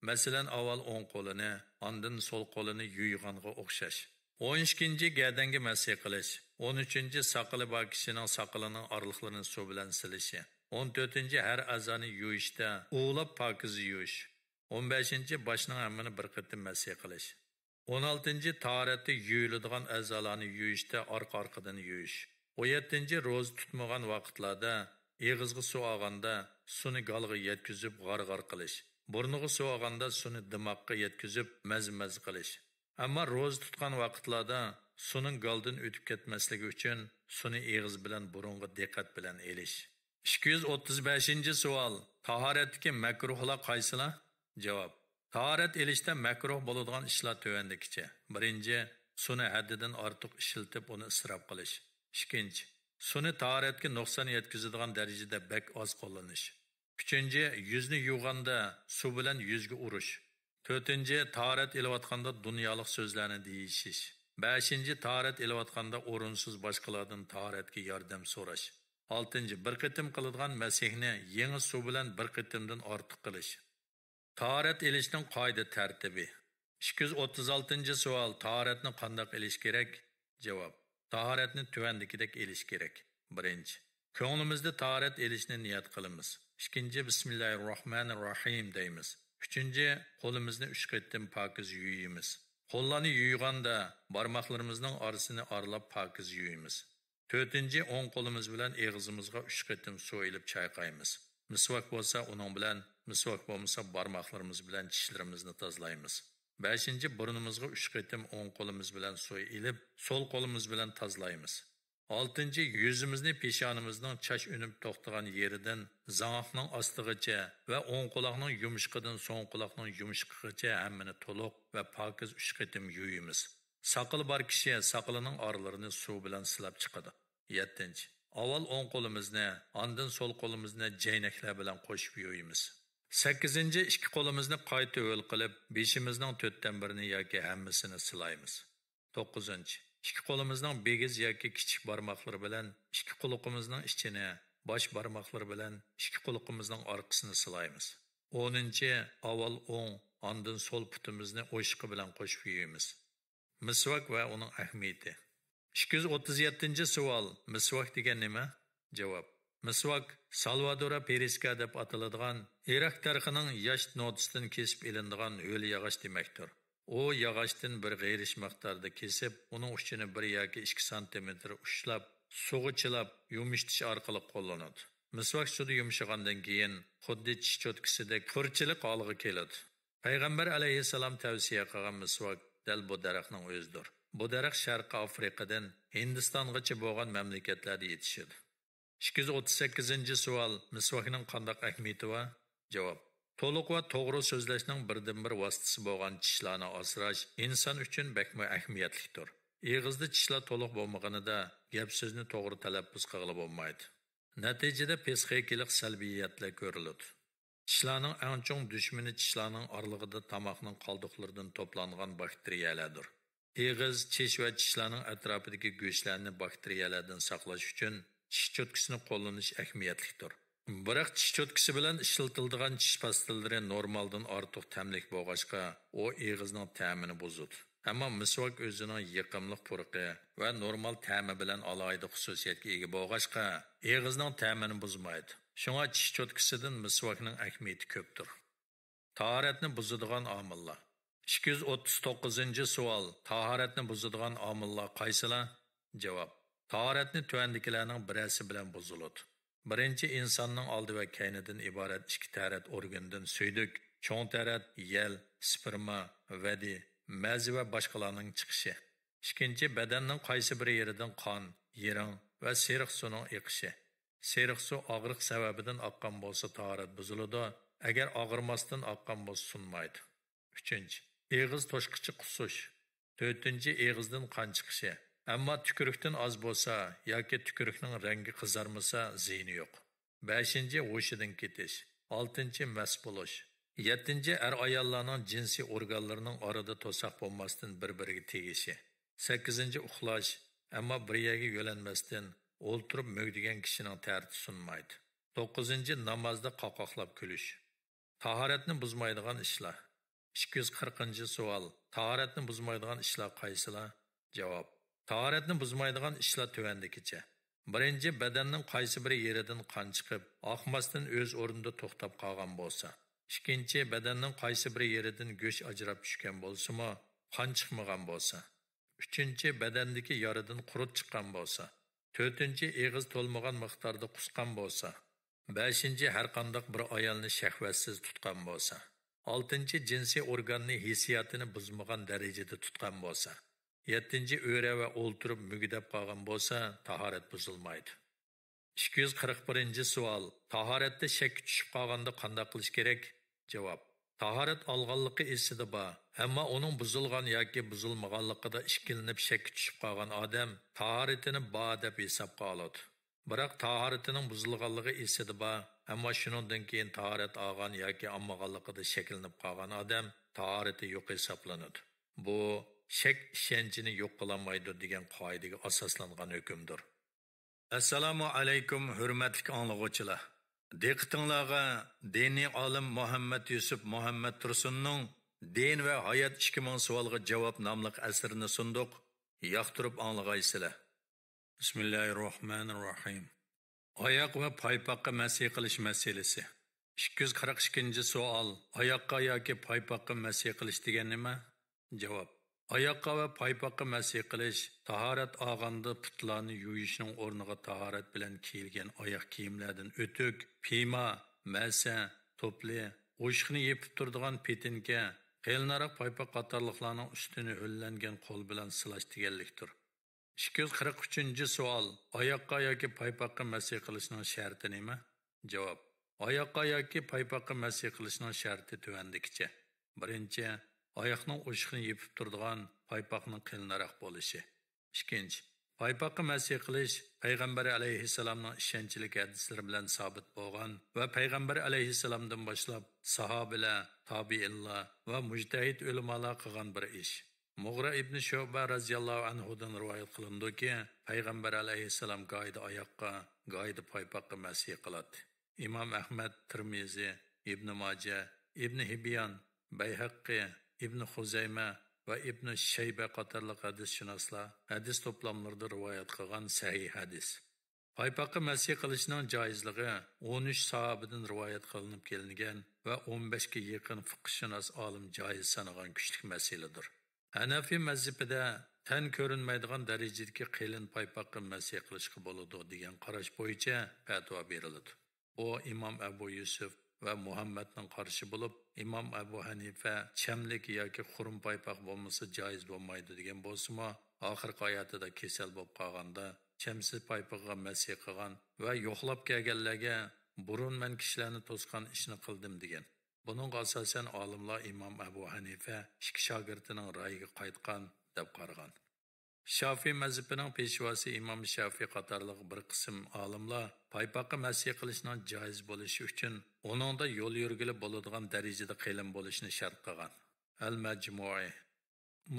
مەسىلەن، ئاۋۋال ئوڭ قولىنى، ئاندىن سول قولىنى يۇيغانغا ئوخشاش. ئون ئىككىنچى، گەدەنگە مەسىھ قىلىش. ئون ئۈچىنچى، ساقىلى بار كىشىنىڭ ساقىلىنىڭ ئارىلىقلىرىنى سۇ بىلەن سىلىشى. ئون تۆتىنچى، ھەر ئەزانى يۇيۇشتا ئۇۋىلاپ پاكىز يۇيۇش. ئون بەشىنچى، باشنىڭ ھەممىنى بىر قېتىم مەسىھ قىلىش. ئون ئالتىنچى، تاھارەتتە يۇيۇلىدىغان ئەزالارنى يۇيۇشتا ئارقا-ئارقىدىن يۇيۇش. ئون يەتتىنچى، روزا تۇتمىغان ۋاقىتلاردا ئېغىزغا سۇ ئالغاندا سۇنى گالغا يەتكۈزۈپ غار-غار قىلىش. بۇرنىغا سۇ ئالغاندا سۇنى دىماغقا يەتكۈزۈپ مەززە-مەززە قىلىش. ئەمما روزا تۇتقان ۋاقىتلاردا سۇنىڭ گالدىن ئۆتۈپ كەتمەسلىكى ئۈچۈن سۇنى ئېغىز بىلەن بۇرۇنغا دىققەت بىلەن ئېلىش. ئىككى يۈز ئوتتۇز بەشىنچى سوئال. تاھارەتتىكى مەكرۇھلار قايسىلار؟ جاۋاب. تاھارەت ئېلىشتە مەكرۇھ بولىدىغان ئىشلار تۆۋەندىكىچە. بىرىنچى، سۇنى ھەددىدىن ئارتۇق ئىشلىتىپ، ئۇنى ئىسراپ قىلىش. ئىككىنچى، سۇنى تاھارەتكە نۇقسان يەتكۈزىدىغان دەرىجىدە بەك ئاز قوللىنىش. ئۈچىنچى، يۈزنى يۇغاندا سۇ بىلەن يۈزگە ئۇرۇش. تۆتىنچى، تاھارەت ئېلىۋاتقاندا دۇنيالىق سۆزلەرنى دېيىشىش. بەشىنچى، تاھارەت ئېلىۋاتقاندا ئورۇنسىز باشقىلاردىن تاھارەتكە ياردەم سوراش. ئالتىنچى، بىر قېتىم قىلىدىغان مەسىھنى يېڭى سۇ بىلەن بىر قېتىمدىن ئارتۇق قىلىش. تاھارەت ئېلىشنىڭ قائىدە تەرتىپى. ئىككى يۈز ئوتتۇز ئالتىنچى سوئال. تاھارەتنى قانداق ئېلىش كېرەك؟ جاۋاب. تاھارەتنى تۆۋەندىكىدەك ئېلىش كېرەك. بىرىنچى، كۆڭلىمىزدە تاھارەت ئېلىشنى نىيەت قىلىمىز. ئىككىنچى، بىسمىللاھىر راھمانىر راھىم دەيمىز. ئۈچىنچى، قولىمىزنى ئۈچ قېتىم پاكىز يۇيىمىز. قوللارنى يۇيغاندا بارماقلىرىمىزنىڭ ئارىسىنى ئارىلاپ پاكىز يۇيىمىز. تۆتىنچى، ئوڭ قولىمىز بىلەن ئېغىزىمىزغا ئۈچ قېتىم سۇ ئېلىپ چايقايمىز. مىسۋاك بولسا ئۇنىڭ بىلەن، مىسۋاك بولمىسا بارماقلىرىمىز بىلەن چىشلىرىمىزنى تازىلايمىز. بەشىنچى، بۇرنىمىزغا ئۈچ قېتىم ئوڭ قولىمىز بىلەن سۇ ئېلىپ، سول قولىمىز بىلەن تازىلايمىز. ئالتىنچى، يۈزىمىزنى پېشانىمىزنىڭ چاچ ئۈنۈپ توختىغان يېرىدىن زاڭاقنىڭ ئاستىغىچە ۋە ئوڭ قۇلاقنىڭ يۇمشىقىدىن سوڭ قۇلاقنىڭ يۇمشىقىغىچە ھەممىنى تولۇق ۋە پاكىز ئۈچ قېتىم يۇيىمىز. ساقىلى بار كىشى ساقىلىنىڭ ئارىلىرىنى سۇ بىلەن سىلاپ چىقىدۇ. يەتتىنچى، ئاۋۋال ئوڭ قولىمىزنى، ئاندىن سول قولىمىزنى جەينەكلەر بىلەن قوشۇپ يۇيىمىز. سەككىزىنچى، ئىككى قولىمىزنى قايتا ھۆل قىلىپ، بېشىمىزنىڭ تۆتتىن بىرىنى ياكى ھەممىسىنى سىلايمىز. توققۇزىنچى، ئىككى قولىمىزنىڭ بىگىز ياكى كىچىك بارماقلىرى بىلەن ئىككى قۇلىقىمىزنىڭ ئىچىنى، باش بارماقلىرى بىلەن ئىككى قۇلىقىمىزنىڭ ئارقىسىنى سىلايمىز. ئونىنچى، ئاۋۋال ئوڭ، ئاندىن سول پۇتىمىزنى ئوشۇقى بىلەن قوشۇپ يۇيىمىز. مىسۋاك ۋە ئۇنىڭ ئەھمىيىتى. ئىككى يۈز ئوتتۇز يەتتىنچى سوئال. مىسۋاك دېگەن نېمە؟ جاۋاب. مىسۋاك سالۋادورا پېرىسكا دەپ ئاتىلىدىغان ئېرەك دەرىخىنىڭ ياش نودىسىدىن كېسىپ ئېلىنىدىغان ھۆل ياغاچ دېمەكتۇر. ئۇ ياغاچتىن بىر غېرىش مىقداردا كېسىپ، ئۇنىڭ ئۇچىنى بىر ياكى ئىككى سانتىمېتىر ئۇچلاپ، سۇغا چىلاپ يۇمشىتىش ئارقىلىق قوللىنىدۇ. مىسۋاك سۇدا يۇمشىغاندىن كېيىن، خۇددى چىش چوتكىسىدەك پۇرچىلىق ھالغا كېلىدۇ. پەيغەمبەر ئەلەيھىسسالام تەۋسىيە قىلغان مىسۋاك دەل بۇ دەرەخنىڭ ئۆزىدۇر. بۇ دەرەخ شەرقىي ئافرىقىدىن ھىندىستانغىچە بولغان مەملىكەتلەردە يېتىشىدۇ. ئىككى يۈز ئوتتۇز سەككىزىنچى سوئال، مىسۋاكنىڭ قانداق ئەھمىيىتى بار؟ جاۋاب، تولۇق ۋە توغرا سۆزلەشنىڭ بىردىنبىر ۋاسىتىسى بولغان چىشلارنى ئاسراش ئىنسان ئۈچۈن بەكمۇ ئەھمىيەتلىكتۇر. ئېغىزدا چىشلار تولۇق بولمىغىنىدا، گەپ سۆزنى توغرا تەلەپپۇز قىلغىلى بولمايدۇ. نەتىجىدە پسىخىكىلىق سەلبىيەتلەر كۆرۈلىدۇ. چىشلارنىڭ ئەڭ چوڭ دۈشمىنى چىشلارنىڭ ئارىلىقىدا تاماقنىڭ قالدۇقلىرىدىن توپلانغان باكتېرىيەلەردۇر. ئېغىز، چىش ۋە چىشلارنىڭ ئەتراپىدىكى گۆشلەرنى باكتېرىيەلەردىن ساقلاش ئۈچۈن چىش چوتكىسىنى قوللىنىش ئەھمىيەتلىكتۇر. بىراق چىش چوتكىسى بىلەن ئىشلىتىلىدىغان چىش پاستىلىرى نورمالدىن ئارتۇق تەملىك بولغاچقا، ئۇ ئېغىزنىڭ تەمىنى بۇزىدۇ. ئەمما مىسۋاك ئۆزىنىڭ يېقىملىق پۇرىقى ۋە نورمال تەمى بىلەن ئالاھىدە خۇسۇسىيەتكە ئىگە بولغاچقا، ئېغىزنىڭ تەمىنى بۇزمايدۇ. شۇڭا چىش چوتكىسىدىن مىسۋاكنىڭ ئەھمىيىتى كۆپتۇر. تاھارەتنى بۇزىدىغان ئامىللار. ئىككى يۈز ئوتتۇز توققۇزىنچى سوئال، تاھارەتنى بۇزىدىغان ئامىللار قايسىلار؟ جاۋاب، تاھارەتنى تۆۋەندىكىلەرنىڭ بىرەرسى بىلەن بۇزۇلىدۇ. بىرىنچى، ئىنساننىڭ ئالدى ۋە كەينىدىن ئىبارەت ئىككى تەرەت ئورگىنىدىن سۈيدۈك، چوڭ تەرەت، يەل، سپېرما، ۋەدى، مەزى ۋە باشقىلارنىڭ چىقىشى. ئىككىنچى، بەدەننىڭ قايسى بىر يېرىدىن قان، يىرىڭ ۋە سېرىق سۇنىڭ ئېقىشى. سېرىق سۇ ئاغرىق سەۋەبىدىن ئاققان بولسا، تاھارەت بۇزۇلىدۇ، ئەگەر ئاغرىماستىن ئاققان بولسا، سۇنمايدۇ. ئۈچىنچى، ئېغىز توشقىچە قۇسۇش. تۆتىنچى، ئېغىزدىن قان چىقىشى. ئەمما تۈكۈرۈكتىن ئاز بولسا ياكى تۈكۈرۈكنىڭ رەڭگى قىزارمىسا، زىيىنى يوق. بەشىنچى، ھوشىدىن كېتىش. ئالتىنچى، مەست بولۇش. يەتتىنچى، ئەر-ئاياللارنىڭ جىنسىي ئورگانلىرىنىڭ ئارىدا توساق بولماستىن بىر-بىرىگە تېگىشى. سەككىزىنچى، ئۇخلاش، ئەمما بىر يەرگە يۆلەنمەستىن، ئولتۇرۇپ مۈگدىگەن كىشىنىڭ تەرىتى سۇنمايدۇ. توققۇزىنچى، نامازدا قاقاقلاپ كۈلۈش. تاھارەتنى بۇزمايدىغان ئىشلار. ئىككى يۈز قىرىقىنچى سوئال، تاھارەتنى بۇزمايدىغان ئىشلار قايسىلار؟ جاۋاب، تاھارەتنى بۇزمايدىغان ئىشلار تۆۋەندىكىچە. بىرىنچى، بەدەننىڭ قايسى بىر يېرىدىن قان چىقىپ، ئاقماستىن ئۆز ئورنىدا توختاپ قالغان بولسا. ئىككىنچى، بەدەننىڭ قايسى بىر يېرىدىن گۆش ئاجراپ چۈشكەن بولسىمۇ، قان چىقمىغان بولسا. ئۈچىنچى، بەدەندىكى يارىدىن قۇرت چىققان بولسا. تۆتىنچى، ئېغىز تولمىغان مىقداردا قۇسقان بولسا. بەشىنچى، ھەرقانداق بىر ئايالنى شەھۋەتسىز تۇتقان بولسا. ئالتىنچى، جىنسىي ئورگاننى ھېسسىياتىنى بۇزمىغان دەرىجىدە تۇتقان بولسا. يەتتىنچى، ئۆرە ۋە ئولتۇرۇپ مۈگدەپ قالغان بولسا، تاھارەت بۇزۇلمايدۇ. ئىككى يۈز قىرىق بىرىنچى سوئال، تاھارەتتە شەككە چۈشۈپ قالغاندا قانداق قىلىش كېرەك؟ جاۋاب، تاھارەت ئالغانلىقى ئېسىدە بار، ئەمما ئۇنىڭ بۇزۇلغان ياكى بۇزۇلمىغانلىقىدا ئىككىلىنىپ شەككە چۈشۈپ قالغان ئادەم تاھارىتىنى بار دەپ ھېسابقا ئالىدۇ. بىراق تاھارىتىنىڭ بۇزۇلغانلىقى ئېسىدە بار، ئەمما شۇنىڭدىن كېيىن تاھارەت ئالغان ياكى ئالمىغانلىقىدا شەكلىنىپ قالغان ئادەم تاھارىتى يوق ھېسابلىنىدۇ. بۇ شەك ئىشەنچىنى يوق قىلالمايدۇ دېگەن قائىدىگە ئاساسلانغان ھۆكۈمدۇر. ئەسسالامۇ ئەلەيكۇم، ھۆرمەتلىك ئاڭلىغۇچىلار! دىققىتىڭلارغا دىنىي ئالىم مۇھەممەد يۈسۈپ مۇھەممەد تۇرسۇننىڭ دىن ۋە ھايات ئىككى مىڭ سوئالغا جاۋاب ناملىق ئەسىرىنى سۇندۇق. ياقتۇرۇپ ئاڭلىغايسىلەر. بىسمىللاھىررەھمانىررەھىم. ئاياق ۋە پايپاققا مەسىھ قىلىش مەسىلىسى. ئىككى يۈز قىرىق ئىككىنچى سوئال، ئاياققا ياكى پايپاققا مەسىھ قىلىش دېگەن نېمە؟ جاۋاب، ئاياققا ۋە پايپاققا مەسىھ قىلىش، تاھارەت ئالغاندا پۇتلارنى يۇيۇشنىڭ ئورنىغا تاھارەت بىلەن كىيىلگەن ئاياق كىيىملەردىن ئۆتۈك، پىيما، مەسە، توپلى، ئوشۇقنى يېپىپ تۇرىدىغان پېتىنكە، قېلىنراق پايپاق قاتارلىقلارنىڭ ئۈستىنى ھۆللەنگەن قول بىلەن سىلاش دېگەنلىكتۇر. ئىككى يۈز قىرىق ئۈچىنچى سوئال، ئاياققا ياكى پايپاققا مەسىھ قىلىشنىڭ شەرتى نېمە؟ جاۋاب، ئاياققا ياكى پايپاققا مەسىھ قىلىشنىڭ شەرتى تۆۋەندىكىچە. بىرىنچى، ئاياقنىڭ ئوشۇقىنى يېپىپ تۇرىدىغان پايپاقنىڭ قېلىنراق بولۇشى. ئىككىنچى، پايپاققا مەسىھ قىلىش پەيغەمبەر ئەلەيھىسسالامنىڭ ئىشەنچلىك ھەدىسلىرى بىلەن سابىت بولغان ۋە پەيغەمبەر ئەلەيھىسسالامدىن باشلاپ ساھابىلەر، تابىئىنلار ۋە مۇجتەھىد ئۆلىمالار قىلغان بىر ئىش. مۇغرا ئىبنى شۇبە رەزىياللاھۇ ئەنھۇدىن رىۋايەت قىلىنىدۇكى، پەيغەمبەر ئەلەيھىسسالام گاھىدا ئاياققا، گاھىدا پايپاققا مەسىھ قىلاتتى. ئىمام ئەھمەد، تىرمىزى، ئىبنى ماجە، ئىبنى ھىبيان، بەيھەققى، ئىبنى خۇزەيمە ۋە ئىبنى شەيبە قاتارلىق ھەدىسشۇناسلار ھەدىس توپلاملىرىدا رىۋايەت قىلغان سەھىھ ھەدىس. پايپاققا مەسىھ قىلىشنىڭ جائىزلىقى ئون ئۈچ ساھابىدىن رىۋايەت قىلىنىپ كېلىنگەن ۋە ئون بەشكە يېقىن فىقىھشۇناس ئالىم جائىز سانىغان كۈچلۈك مەسىلىدۇر. ھەنەفىي مەزھىپىدە تەن كۆرۈنمەيدىغان دەرىجىدىكى قېلىن پايپاققا مەسىھ قىلىشقا بولىدۇ دېگەن قاراش بويىچە پەتىۋا بېرىلىدۇ. ئۇ ئىمام ئەبۇ يۈسۈپ ۋە مۇھەممەدنىڭ قارىشى بولۇپ، ئىمام ئەبۇ ھەنىفە چەملىك ياكى خۇرۇم پايپاق بولمىسا جايىز بولمايدۇ دېگەن بولسىمۇ، ئاخىرقى ھاياتىدا كېسەل بولۇپ قالغاندا، چەمسىز پايپىقىغا مەسىھ قىلغان ۋە يوقلاپ كەلگەنلەرگە، بۇرۇن مەن كىشىلەرنى توسقان ئىشنى قىلدىم، دېگەن. بۇنىڭغا ئاساسەن، ئالىملار ئىمام ئەبۇ ھەنىفە ئىككى شاگىرتىنىڭ رايىغا قايتقان دەپ قارىغان. شافىي مەزھىپىنىڭ پېشۋاسى ئىمام شافىي قاتارلىق بىر قىسىم ئالىملار پايپاققا مەسىھ قىلىشنىڭ جايىز بولۇشى ئۈچۈن ئۇنىڭدا يول يۈرگىلى بولىدىغان دەرىجىدە قېلىن بولۇشنى شەرت قىلغان. ئەل مەجمۇئى.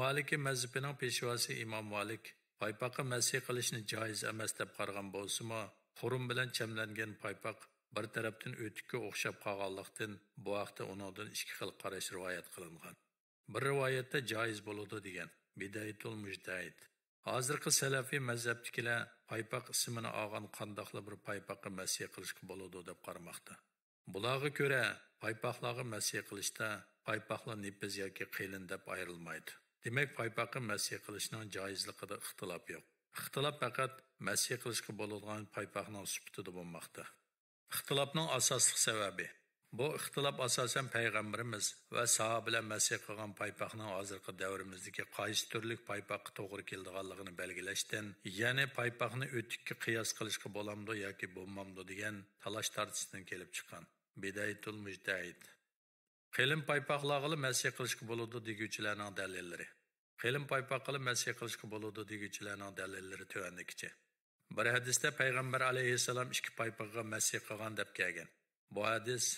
مالىكىي مەزھىپىنىڭ پېشۋاسى ئىمام مالىك پايپاققا مەسىھ قىلىشنى جايىز ئەمەس دەپ قارىغان بولسىمۇ، خۇرۇم بىلەن چەملەنگەن پايپاق بىر تەرەپتىن ئۆتۈككە ئوخشاپ قالغانلىقتىن، بۇ ھەقتە ئۇنىڭدىن ئىككى خىل قاراش رىۋايەت قىلىنغان. بىر رىۋايەتتە جايىز بولىدۇ دېگەن، بىدايىتۇل مۇجتەھىد. ھازىرقى سەلەفىي مەزھەپتىكىلەر پايپاق ئىسمىنى ئالغان قانداقلا بىر پايپاققا مەسىھ قىلىشقا بولىدۇ دەپ قارىماقتا. بۇلارغا كۆرە، پايپاقلارغا مەسىھ قىلىشتا پايپاقلار نېپىز ياكى قېلىن دەپ ئايرىلمايدۇ. دېمەك، پايپاققا مەسىھ قىلىشنىڭ جايىزلىقىدا ئىختىلاپ يوق. ئىختىلاپ پەقەت مەسىھ قىلىشقا بولىدىغان پايپاقنىڭ سۈپىتىدە بولماقتا. ئىختىلاپنىڭ ئاساسلىق سەۋەبى. بۇ ئىختىلاپ ئاساسەن پەيغەمبىرىمىز ۋە ساھابىلەر مەسىھ قىلغان پايپاقنىڭ ھازىرقى دەۋرىمىزدىكى قايسى تۈرلۈك پايپاققا توغرا كېلىدىغانلىقىنى بەلگىلەشتىن، يەنى پايپاقنى ئۆتۈككە قىياس قىلىشقا بولامدۇ ياكى بولمامدۇ دېگەن تالاش-تارتىشتىن كېلىپ چىققان. بىدايىتۇل مۇجتەھىد. قېلىن پايپاقلارغىلا مەسىھ قىلىشقا بولىدۇ دېگۈچىلەرنىڭ دەلىللىرى. قېلىن پايپاققىلا مەسىھ قىلىشقا بولىدۇ دېگۈچىلەرنىڭ دەلىللىرى تۆۋەندىكىچە. بىر ھەدىستە پەيغەمبەر ئەلەيھىسسالام ئىككى پايپىقىغا مەسىھ قىلغان دەپ كەلگەن. بۇ ھەدىس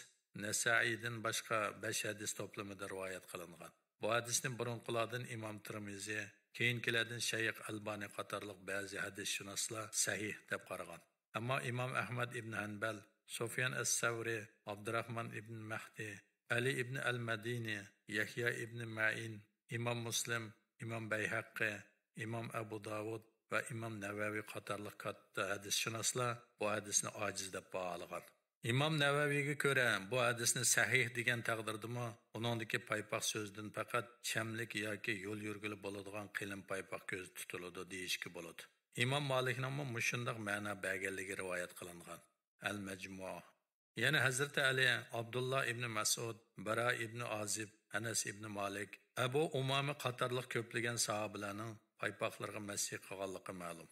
نەسائىيدىن باشقا بەش ھەدىس توپلىمىدا رىۋايەت قىلىنغان. بۇ ھەدىسنى بۇرۇنقىلاردىن ئىمام تىرمىزى، كېيىنكىلەردىن شەيخ ئەلبانى قاتارلىق بەزى ھەدىسشۇناسلار سەھىھ دەپ قارىغان. ئەمما ئىمام ئەھمەد ئىبن ھەنبەل، سۇفيان ئەس-سەۋرى، ئابدۇراخمان ئىبن مەھدى، ئەلى ئىبن ئەل مەدىنى، يەھيا ئىبن مەئىن، ئىمام مۇسلىم، ئىمام بەيھەققى، ئىمام ئەبۇ داۋۇد ۋە ئىمام نەۋەۋى قاتارلىق كاتتا ھەدىسشۇناسلار بۇ ھەدىسنى ئاجىز دەپ باھالىغان. ئىمام نەۋەۋىگە كۆرە، بۇ ھەدىسنى سەھىھ دېگەن تەقدىردىمۇ، ئۇنىڭدىكى پايپاق سۆزىدىن پەقەت چەملىك ياكى يول يۈرگىلى بولىدىغان قېلىن پايپاق كۆزدە تۇتۇلىدۇ دېيىشكە بولىدۇ. ئىمام مالىكنىڭمۇ مۇشۇنداق مەنا بەرگەنلىكى رىۋايەت قىلىنغان. ئەل مەجمۇ. يەنە ھەزرىتى ئەلى، ئابدۇللا ئىبنى مەسئۇد، بەرا ئىبنى ئازىب، ئەنەس ئىبنى مالىك، ئەبۇ ئۇمامە قاتارلىق كۆپلىگەن ساھابىلەرنىڭ پايپاقلىرىغا مەسىھ قىلغانلىقى مەلۇم.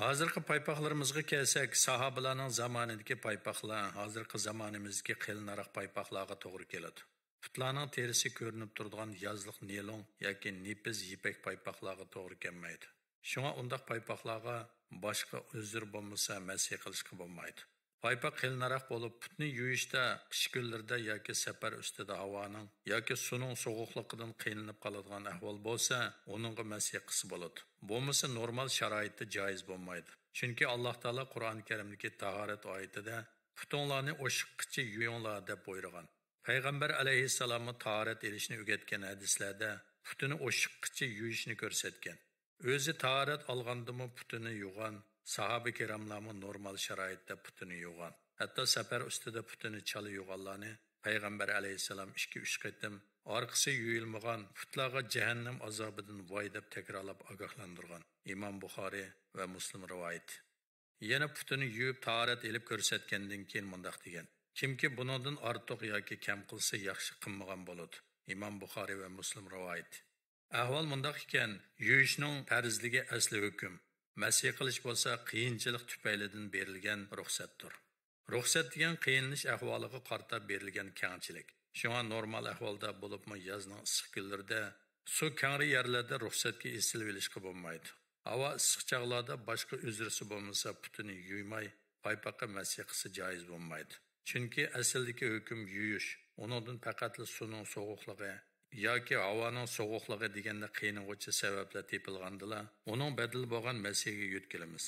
ھازىرقى پايپاقلىرىمىزغا كەلسەك، ساھابىلەرنىڭ زامانىدىكى پايپاقلار ھازىرقى زامانىمىزدىكى قېلىنراق پايپاقلارغا توغرا كېلىدۇ. پۇتلارنىڭ تېرىسى كۆرۈنۈپ تۇرىدىغان يازلىق نېلۇڭ ياكى نېپىز يىپەك پايپاقلارغا توغرا كەلمەيدۇ. شۇڭا ئۇنداق پايپاقلارغا باشقا ئۆزۈر بولمىسا مەسىھ قىلىشقا بولمايدۇ. پايپاق قېلىنراق بولۇپ، پۇتنى يۇيۇشتا، قىش كۈنلىرىدە ياكى سەپەر ئۈستىدە ھاۋانىڭ ياكى سۇنىڭ سوغۇقلۇقىدىن قىينىلىپ قالىدىغان ئەھۋال بولسا، ئۇنىڭغا مەسىھ قىلسا بولىدۇ. بولمىسا نورمال شارائىتتا جايىز بولمايدۇ. چۈنكى ئاللاھ تائالا قۇرئان كەرىمدىكى تاھارەت ئايىتىدە، پۇتۇڭلارنى ئوشۇققىچە يۇيۇڭلار دەپ بۇيرۇغان. پەيغەمبەر ئەلەيھىسسالاممۇ تاھارەت ئېلىشنى ئۆگەتكەن ھەدىسلەردە پۇتىنى ئوشۇققىچە يۇيۇشنى كۆرسەتكەن. ئۆزى تاھارەت ئالغاندىمۇ پۇتىنى يۇغان، ساھابە كىراملارمۇ نورمال شارائىتتا پۇتىنى يۇغان. ھەتتا سەپەر ئۈستىدە پۇتىنى چالا يۇغانلارنى پەيغەمبەر ئەلەيھىسسالام ئىككى-ئۈچ قېتىم، ئارقىسى يۇيۇلمىغان، پۇتلارغا جەھەننەم ئازابىدىن ۋاي دەپ تەكرارلاپ ئاگاھلاندۇرغان. ئىمام بۇخارىي ۋە مۇسلىم رىۋايىتى. يەنە پۇتىنى يۇيۇپ تاھارەت ئېلىپ كۆرسەتكەندىن كېيىن مۇنداق دېگەن: «كىمكى بۇنىڭدىن ئارتۇق ياكى كەم قىلسا، ياخشى قىلمىغان بولىدۇ.» ئىمام بۇخارىي ۋە مۇسلىم رىۋايىتى. ئەھۋال مۇنداق ئىكەن، يۇيۇشنىڭ پەرزلىكى ئەسلى ھۆكۈم، مەسىھ قىلىش بولسا قىيىنچىلىق تۈپەيلىدىن بېرىلگەن رۇخسەتتۇر. رۇخسەت دېگەن قىينىلىش ئەھۋالىغا قارىتا بېرىلگەن كەڭچىلىك. شۇڭا نورمال ئەھۋالدا، بولۇپمۇ يازنىڭ ئىسسىق كۈنلىرىدە سۇ كەڭرى يەرلەردە رۇخسەتكە ئېسىلىۋېلىشقا بولمايدۇ. ھاۋا ئىسسىق چاغلاردا باشقا ئۆزرىسى بولمىسا پۇتىنى يۇيماي، پايپاققا مەسىھ قىلسا جايىز بولمايدۇ. چۈنكى ئەسلىدىكى ھۆكۈم يۇيۇش، ئۇنىڭدىن پەقەتلا سۇنىڭ سوغۇقلۇقى ياكى ھاۋانىڭ سوغۇقلۇقى دېگەندە قىينىغۇچى سەۋەبلەر تېپىلغاندىلا، ئۇنىڭ بەدىلى بولغان مەسىھكە يۆتكىلىمىز.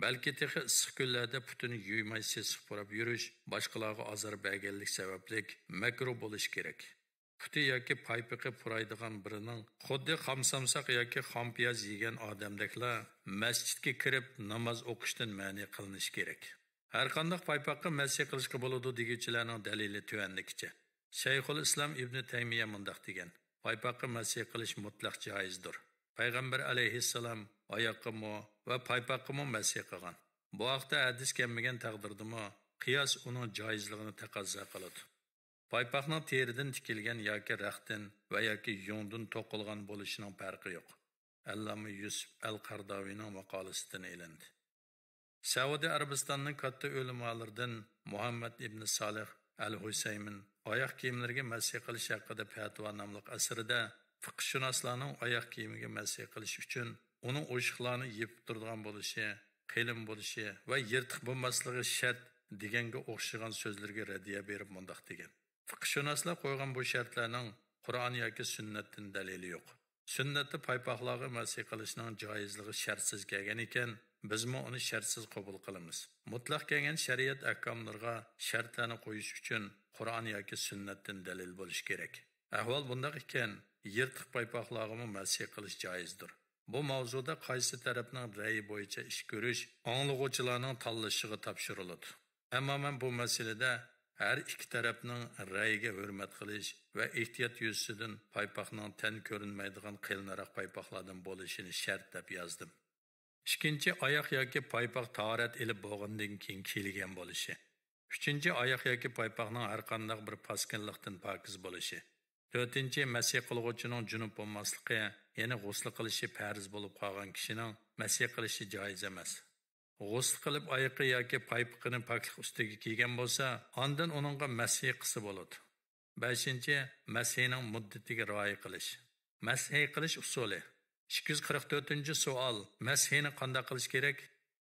بەلكى تېخى ئىسسىق كۈنلەردە پۇتىنى يۇيماي سېسىق پۇراپ يۈرۈش باشقىلارغا ئازار بەرگەنلىك سەۋەبلىك مەكرۇھ بولۇشى كېرەك. پۇتى ياكى پايپىقى پۇرايدىغان بىرىنىڭ خۇددى خام سامساق ياكى خام پىياز يېگەن ئادەمدەكلا مەسچىتكە كىرىپ ناماز ئوقۇشتىن مەنئى قىلىنىشى كېرەك. ھەرقانداق پايپاققا مەسىھ قىلىشقا بولىدۇ دېگۈچىلەرنىڭ دەلىلى تۆۋەندىكىچە. شەيخۇل ئىسلام ئىبنى تەيمىيە مۇنداق دېگەن: «پايپاققا مەسىھ قىلىش مۇتلەق جايىزدۇر. پەيغەمبەر ئەلەيھىسسالام ئاياققىمۇ ۋە پايپاققىمۇ مەسھى قىلغان. بۇ ھەقتە ھەدىس كەلمىگەن تەقدىردىمۇ، قىياس ئۇنىڭ جايىزلىقىنى تەقەززا قىلىدۇ. پايپاقنىڭ تېرىدىن تىكىلگەن ياكى رەختتىن ۋە ياكى يۇڭدىن توقۇلغان بولۇشىنىڭ پەرقى يوق. ئەللامە يۈسۈپ ئەل قەرداۋىنىڭ ماقالىسىدىن ئېلىندى. سەئۇدى ئەرەبىستاننىڭ كاتتا ئۆلىمالىرىدىن مۇھەممەد ئىبنى سالىھ ئەل ھۇسەيمىن ئاياق كىيىملىرىگە مەسھى قىلىش ھەققىدە پەتىۋا ناملىق ئەسىرىدە، فىقىھشۇناسلارنىڭ ئاياق كىيىمىگە مەسھى قىلىش ئۈچۈن ئۇنىڭ ئوشۇقلارنى يېپىپ تۇرىدىغان بولۇشى، قېلىن بولۇشى ۋە يىرتىق بولماسلىقى شەرت دېگەنگە ئوخشىغان سۆزلىرىگە رەددىيە بېرىپ مۇنداق دېگەن: فىقىھشۇناسلار قويغان بۇ شەرتلەرنىڭ قۇرئان ياكى سۈننەتتىن دەلىلى يوق. سۈننەتتە پايپاقلارغا مەسھى قىلىشنىڭ جايىزلىقى شەرتسىز كەلگەن ئىكەن، بىزمۇ ئۇنى شەرتسىز قوبۇل قىلىمىز. مۇتلەق كەلگەن شەرىئەت ئەھكاملىرىغا شەرتلەرنى قويۇش ئۈچۈن قۇرئان ياكى سۈننەتتىن دەلىل بولۇشى كېرەك. ئەھۋال بۇنداق ئىكەن، يىرتىق پايپاقلارغىمۇ مەسھى قىلىش جايىزدۇر. بۇ ماۋزۇدا قايسى تەرەپنىڭ رەيى بويىچە ئىش كۆرۈش ئاڭلىغۇچىلارنىڭ تاللىشىغا تاپشۇرۇلىدۇ. ئەمما مەن بۇ مەسىلىدە ھەر ئىككى تەرەپنىڭ رەيىگە ھۆرمەت قىلىش ۋە ئېھتىيات يۈزىسىدىن پايپاقنىڭ تەن كۆرۈنمەيدىغان قېلىنراق پايپاقلاردىن بولۇشىنى شەرت دەپ يازدىم. ئىككىنچى، ئاياق ياكى پايپاق تاھارەت ئېلىپ بولغاندىن كېيىن كىيىلگەن بولۇشى. ئۈچىنچى، ئاياق ياكى پايپاقنىڭ ھەرقانداق بىر پاسكىنلىقتىن پاكىز بولۇشى. تۆتىنچى، مەسھى قىلغۇچىنىڭ جۇنۇپ بولماسلىقى، يەنى غۇسلى قىلىشى پەرز بولۇپ قالغان كىشىنىڭ مەسھى قىلىشى جائىز ئەمەس. غۇسلى قىلىپ ئايىقى ياكى پايپىقىنى پاكلىق ئۈستىگە كىيگەن بولسا، ئاندىن ئۇنىڭغا مەسھى قىلسا بولىدۇ. بەشىنچى، مەسھىنىڭ مۇددىتىگە رىئايە قىلىش. مەسھى قىلىش ئۇسۇلى. ئىككى يۈز قىرىق تۆتىنچى سوئال، مەسھىنى قانداق قىلىش كېرەك؟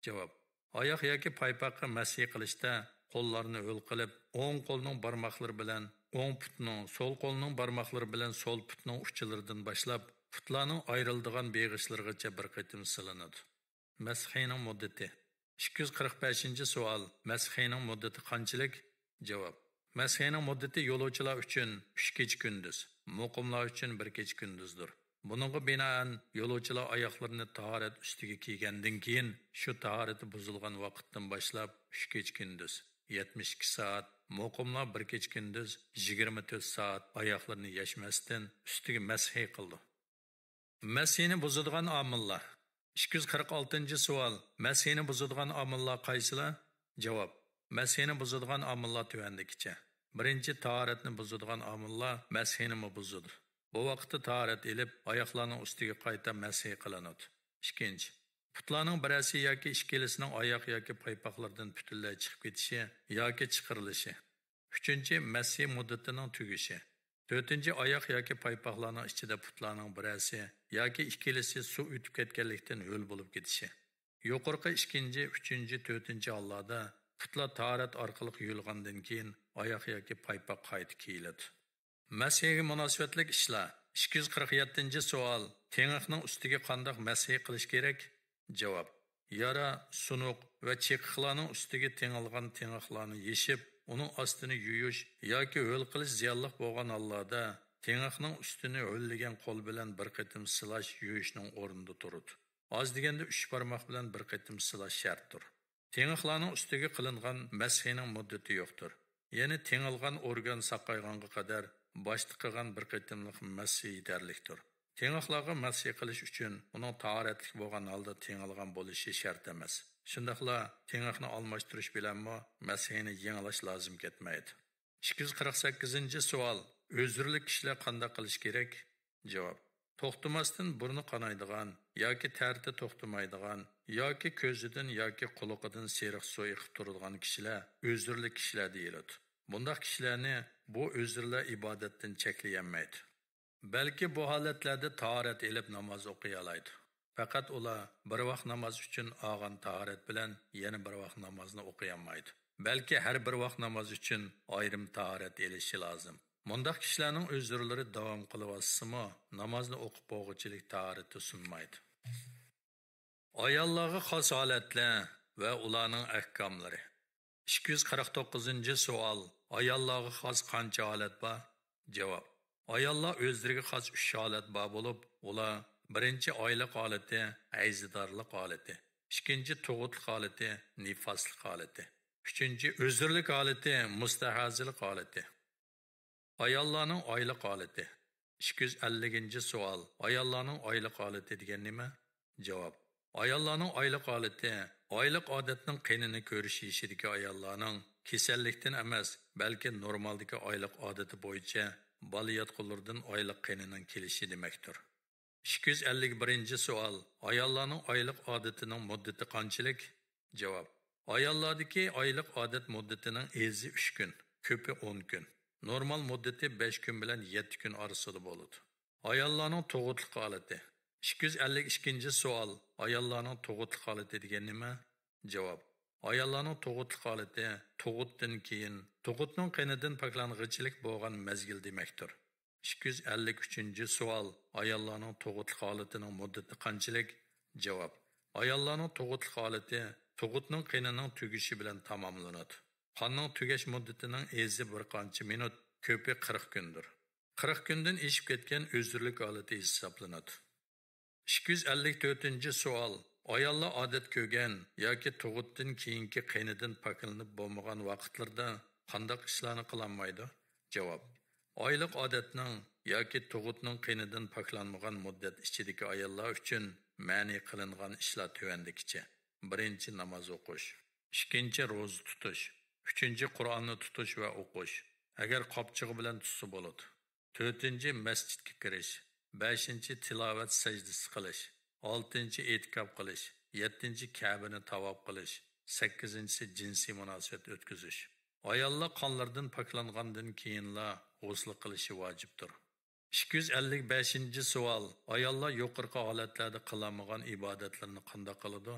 جاۋاب. ئاياق ياكى پايپاققا مەسھى قىلىشتا قوللارنى ھۆل قىلىپ، ئوڭ قولنىڭ بارماقلىرى بىلەن ئوڭ پۇتنىڭ، سول قولنىڭ بارماقلىرى بىلەن سول پۇتنىڭ ئۇچىلىرىدىن باشلاپ، پۇتلارنىڭ ئايرىلىدىغان بېغىشلىرىغىچە بىر قېتىم سىلىنىدۇ. مەسھىنىڭ مۇددىتى. ئىككى يۈز قىرىق بەشىنچى سوئال، مەسھىنىڭ مۇددىتى قانچىلىك؟ جاۋاب. مەسھىنىڭ مۇددىتى يولۇچىلار ئۈچۈن ئۈچ كېچە كۈندۈز، مۇقىملار ئۈچۈن بىر كېچە كۈندۈزدۇر. بۇنىڭغا بىنائەن، يولۇچىلار ئاياقلىرىنى تاھارەت ئۈستىگە كىيگەندىن كېيىن، شۇ تاھارىتى بۇزۇلغان ۋاقىتتىن باشلاپ ئۈچ كېچە كۈندۈز، يەتمىش ئىككى سائەت، مۇقىملار بىر كېچە كۈندۈز، يىگىرمە تۆت سائەت ئاياقلىرىنى يەشمەستىن ئۈستىگە مەسھى قىلىدۇ. مەسھىنى بۇزىدىغان ئامىللار. ئىككى يۈز قىرىق ئالتىنچى سوئال، مەسھىنى بۇزىدىغان ئامىللار قايسىلار؟ جاۋاب. مەسھىنى بۇزىدىغان ئامىللار تۆۋەندىكىچە. بىرىنچى، تاھارەتنى بۇزىدىغان ئامىللار مەسھىنىمۇ بۇزىدۇ. بۇ ۋاقىتتا تاھارەت ئېلىپ، ئاياقلارنىڭ ئۈستىگە قايتا مەسھى قىلىنىدۇ. ئىككىنچى، پۇتلارنىڭ بىرەرسى ياكى ئىككىلىسىنىڭ ئاياق ياكى پايپاقلىرىدىن پۈتۈنلەي چىقىپ كېتىشى ياكى چىقىرىلىشى. ئۈچىنچى، مەسھى مۇددىتىنىڭ تۈگىشى. تۆتىنچى، ئاياق ياكى پايپاقلارنىڭ ئىچىدە پۇتلارنىڭ بىرەرسى ياكى ئىككىلىسى سۇ ئۆتۈپ كەتكەنلىكتىن ھۆل بولۇپ كېتىشى. يۇقىرىقى ئىككىنچى، ئۈچىنچى، تۆتىنچى ھاللاردا پۇتلار تاھارەت ئارقىلىق يۇيۇلغاندىن كېيىن ئاياق ياكى پايپاق قايتا كىيىلىدۇ. مەسھىگە مۇناسىۋەتلىك ئىشلار. ئىككى يۈز قىرىق يەتتىنچى سوئال، تېڭىقنىڭ ئۈستىگە قانداق مەسھى قىلىش كېرەك؟ جاۋاب. يارا، سۇنۇق ۋە چېقىقلارنىڭ ئۈستىگە تېڭىلغان تېڭىقلارنى يېشىپ، ئۇنىڭ ئاستىنى يۇيۇش ياكى ھۆل قىلىش زىيانلىق بولغان ھاللاردا، تېڭىقنىڭ ئۈستىنى ھۆللىگەن قول بىلەن بىر قېتىم سىلاش يۇيۇشنىڭ ئورنىدا تۇرىدۇ. ئاز دېگەندە ئۈچ بارماق بىلەن بىر قېتىم سىلاش شەرتتۇر. تېڭىقلارنىڭ ئۈستىگە قىلىنغان مەسھىنىڭ مۇددىتى يوقتۇر. يەنى تېڭىلغان ئورگان ساقايغانغا قەدەر باشتا قىلغان بىر قېتىملىق مەسھى يېتەرلىكتۇر. تېڭىقلارغا مەسھى قىلىش ئۈچۈن ئۇنىڭ تاھارەتلىك بولغان ھالدا تېڭىلغان بولۇشى شەرت ئەمەس. شۇنداقلا تېڭىقنى ئالماشتۇرۇش بىلەنمۇ مەسھىنى يېڭىلاش لازىم كەتمەيدۇ. ئىككى يۈز قىرىق سەككىزىنچى سوئال، ئۆزرىلىك كىشىلەر قانداق قىلىشى كېرەك؟ جاۋاب. توختىماستىن بۇرنى قانايدىغان ياكى تەرىتى توختىمايدىغان ياكى كۆزىدىن ياكى قۇلىقىدىن سېرىق سۇ ئېقىپ تۇرىدىغان كىشىلەر ئۆزرىلىك كىشىلەر دېيىلىدۇ. بۇنداق كىشىلەرنى بۇ ئۆزرىلەر ئىبادەتتىن چەكلىيەلمەيدۇ. بەلكى بۇ ھالەتلەردە تاھارەت ئېلىپ ناماز ئوقۇيالايدۇ. پەقەت ئۇلار بىر ۋاق ناماز ئۈچۈن ئالغان تاھارەت بىلەن يەنە بىر ۋاق نامازنى ئوقۇيالمايدۇ. بەلكى ھەر بىر ۋاق ناماز ئۈچۈن ئايرىم تاھارەت ئېلىشى لازىم. مۇنداق كىشىلەرنىڭ ئۆزرىلىرى داۋام قىلىۋاتسىمۇ، نامازنى ئوقۇپ بولغۇچىلىك تاھارىتى سۇنمايدۇ. ئاياللارغا خاس ھالەتلەر ۋە ئۇلارنىڭ ئەھكاملىرى. ئىككى يۈز قىرىق توققۇزىنچى سوئال، ئاياللارغا خاس قانچە ھالەت بار؟ جاۋاب. ئاياللار ئۆزلىرىگە خاس ئۈچ ھالەت بار بولۇپ، ئۇلار: بىرىنچى، ئايلىق ھالىتى، ھەيزىدارلىق ھالىتى، ئىككىنچى، تۇغۇتلۇق ھالىتى، نىفاسلىق ھالىتى، ئۈچىنچى، ئۆزرىلىك ھالىتى، مۇستەھازىلىق ھالىتى. ئاياللارنىڭ ئايلىق ھالىتى. ئىككى يۈز ئەللىكىنچى سوئال، ئاياللارنىڭ ئايلىق ھالىتى دېگەن نېمە؟ جاۋاب، ئاياللارنىڭ ئايلىق ھالىتى ئايلىق ئادەتنىڭ قېنىنى كۆرۈش يېشىدىكى ئاياللارنىڭ كېسەللىكتىن ئەمەس، بەلكى نورمالدىكى ئايلىق ئادىتى بويىچە بالا ياتقۇلىرىدىن ئايلىق قېنىنىڭ كېلىشى دېمەكتۇر. ئىككى يۈز ئەللىك بىرىنچى سوئال، ئاياللارنىڭ ئايلىق ئادىتىنىڭ مۇددىتى قانچىلىك؟ جاۋاب، ئاياللاردىكى ئايلىق ئادەت مۇددىتىنىڭ ئېزى ئۈچ كۈن، كۆپى ئون كۈن. نورمال مۇددىتى بەش كۈن بىلەن يەتتە كۈن ئارىسىدا بولىدۇ. ئاياللارنىڭ تۇغۇتلۇق ھالىتى. ئىككى يۈز ئەللىك ئىككىنچى سوئال، ئاياللارنىڭ تۇغۇتلۇق ھالىتى دېگەن نېمە؟ جاۋاب، ئاياللارنىڭ تۇغۇتلۇق ھالىتى تۇغۇتتىن كېيىن، تۇغۇتنىڭ قېنىدىن پاكلانغىچىلىك بولغان مەزگىل دېمەكتۇر. ئىككى يۈز ئەللىك ئۈچىنچى سوئال، ئاياللارنىڭ تۇغۇتلۇق ھالىتىنىڭ مۇددىتى قانچىلىك؟ جاۋاب، ئاياللارنىڭ تۇغۇتلۇق ھالىتى تۇغۇتنىڭ قېنىنىڭ تۈگىشى بىلەن تاماملىنىدۇ. قاننىڭ تۈگەش مۇددىتىنىڭ ئېزى بىر قانچە مىنۇت، كۆپى قىرىق كۈندۇر. قىرىق كۈندىن ئېشىپ كەتكەن ئۆزۈرلۈك ھالىتى ھېسابلىنىدۇ. ئىككى يۈز ئەللىك تۆتىنچى سوئال، ئاياللار ئادەت كۆرگەن ياكى تۇغۇتتىن كېيىنكى قېنىدىن پاكلىنىپ بولمىغان ۋاقىتلىرىدا قانداق ئىشلارنى قىلالمايدۇ؟ جاۋاب، ئايلىق ئادەتنىڭ ياكى تۇغۇتنىڭ قېنىدىن پاكلانمىغان مۇددەت ئىچىدىكى ئاياللار ئۈچۈن مەنئى قىلىنغان ئىشلار تۆۋەندىكىچە: بىرىنچى، ناماز ئوقۇش. ئىككىنچى، روزا تۇتۇش. ئۈچىنچى، قۇرئاننى تۇتۇش ۋە ئوقۇش. ئەگەر قاپچىقى بىلەن تۇتسا بولىدۇ. تۆتىنچى، مەسچىتكە كىرىش. بەشىنچى، تىلاۋەت سەجدىسى قىلىش. ئالتىنچى، ئېتىكاپ قىلىش. يەتتىنچى، كەبىنى تاۋاپ قىلىش. سەككىزىنچىسى، جىنسىي مۇناسىۋەت ئۆتكۈزۈش. ئاياللار قانلىرىدىن پاكلانغاندىن كېيىنلا غۇسل قىلىشى ۋاجىپتۇر. ئىككى يۈز ئەللىك بەشىنچى سوئال، ئاياللار يۇقىرىقى ھالەتلەردە قىلالمىغان ئىبادەتلىرىنى قانداق قىلىدۇ؟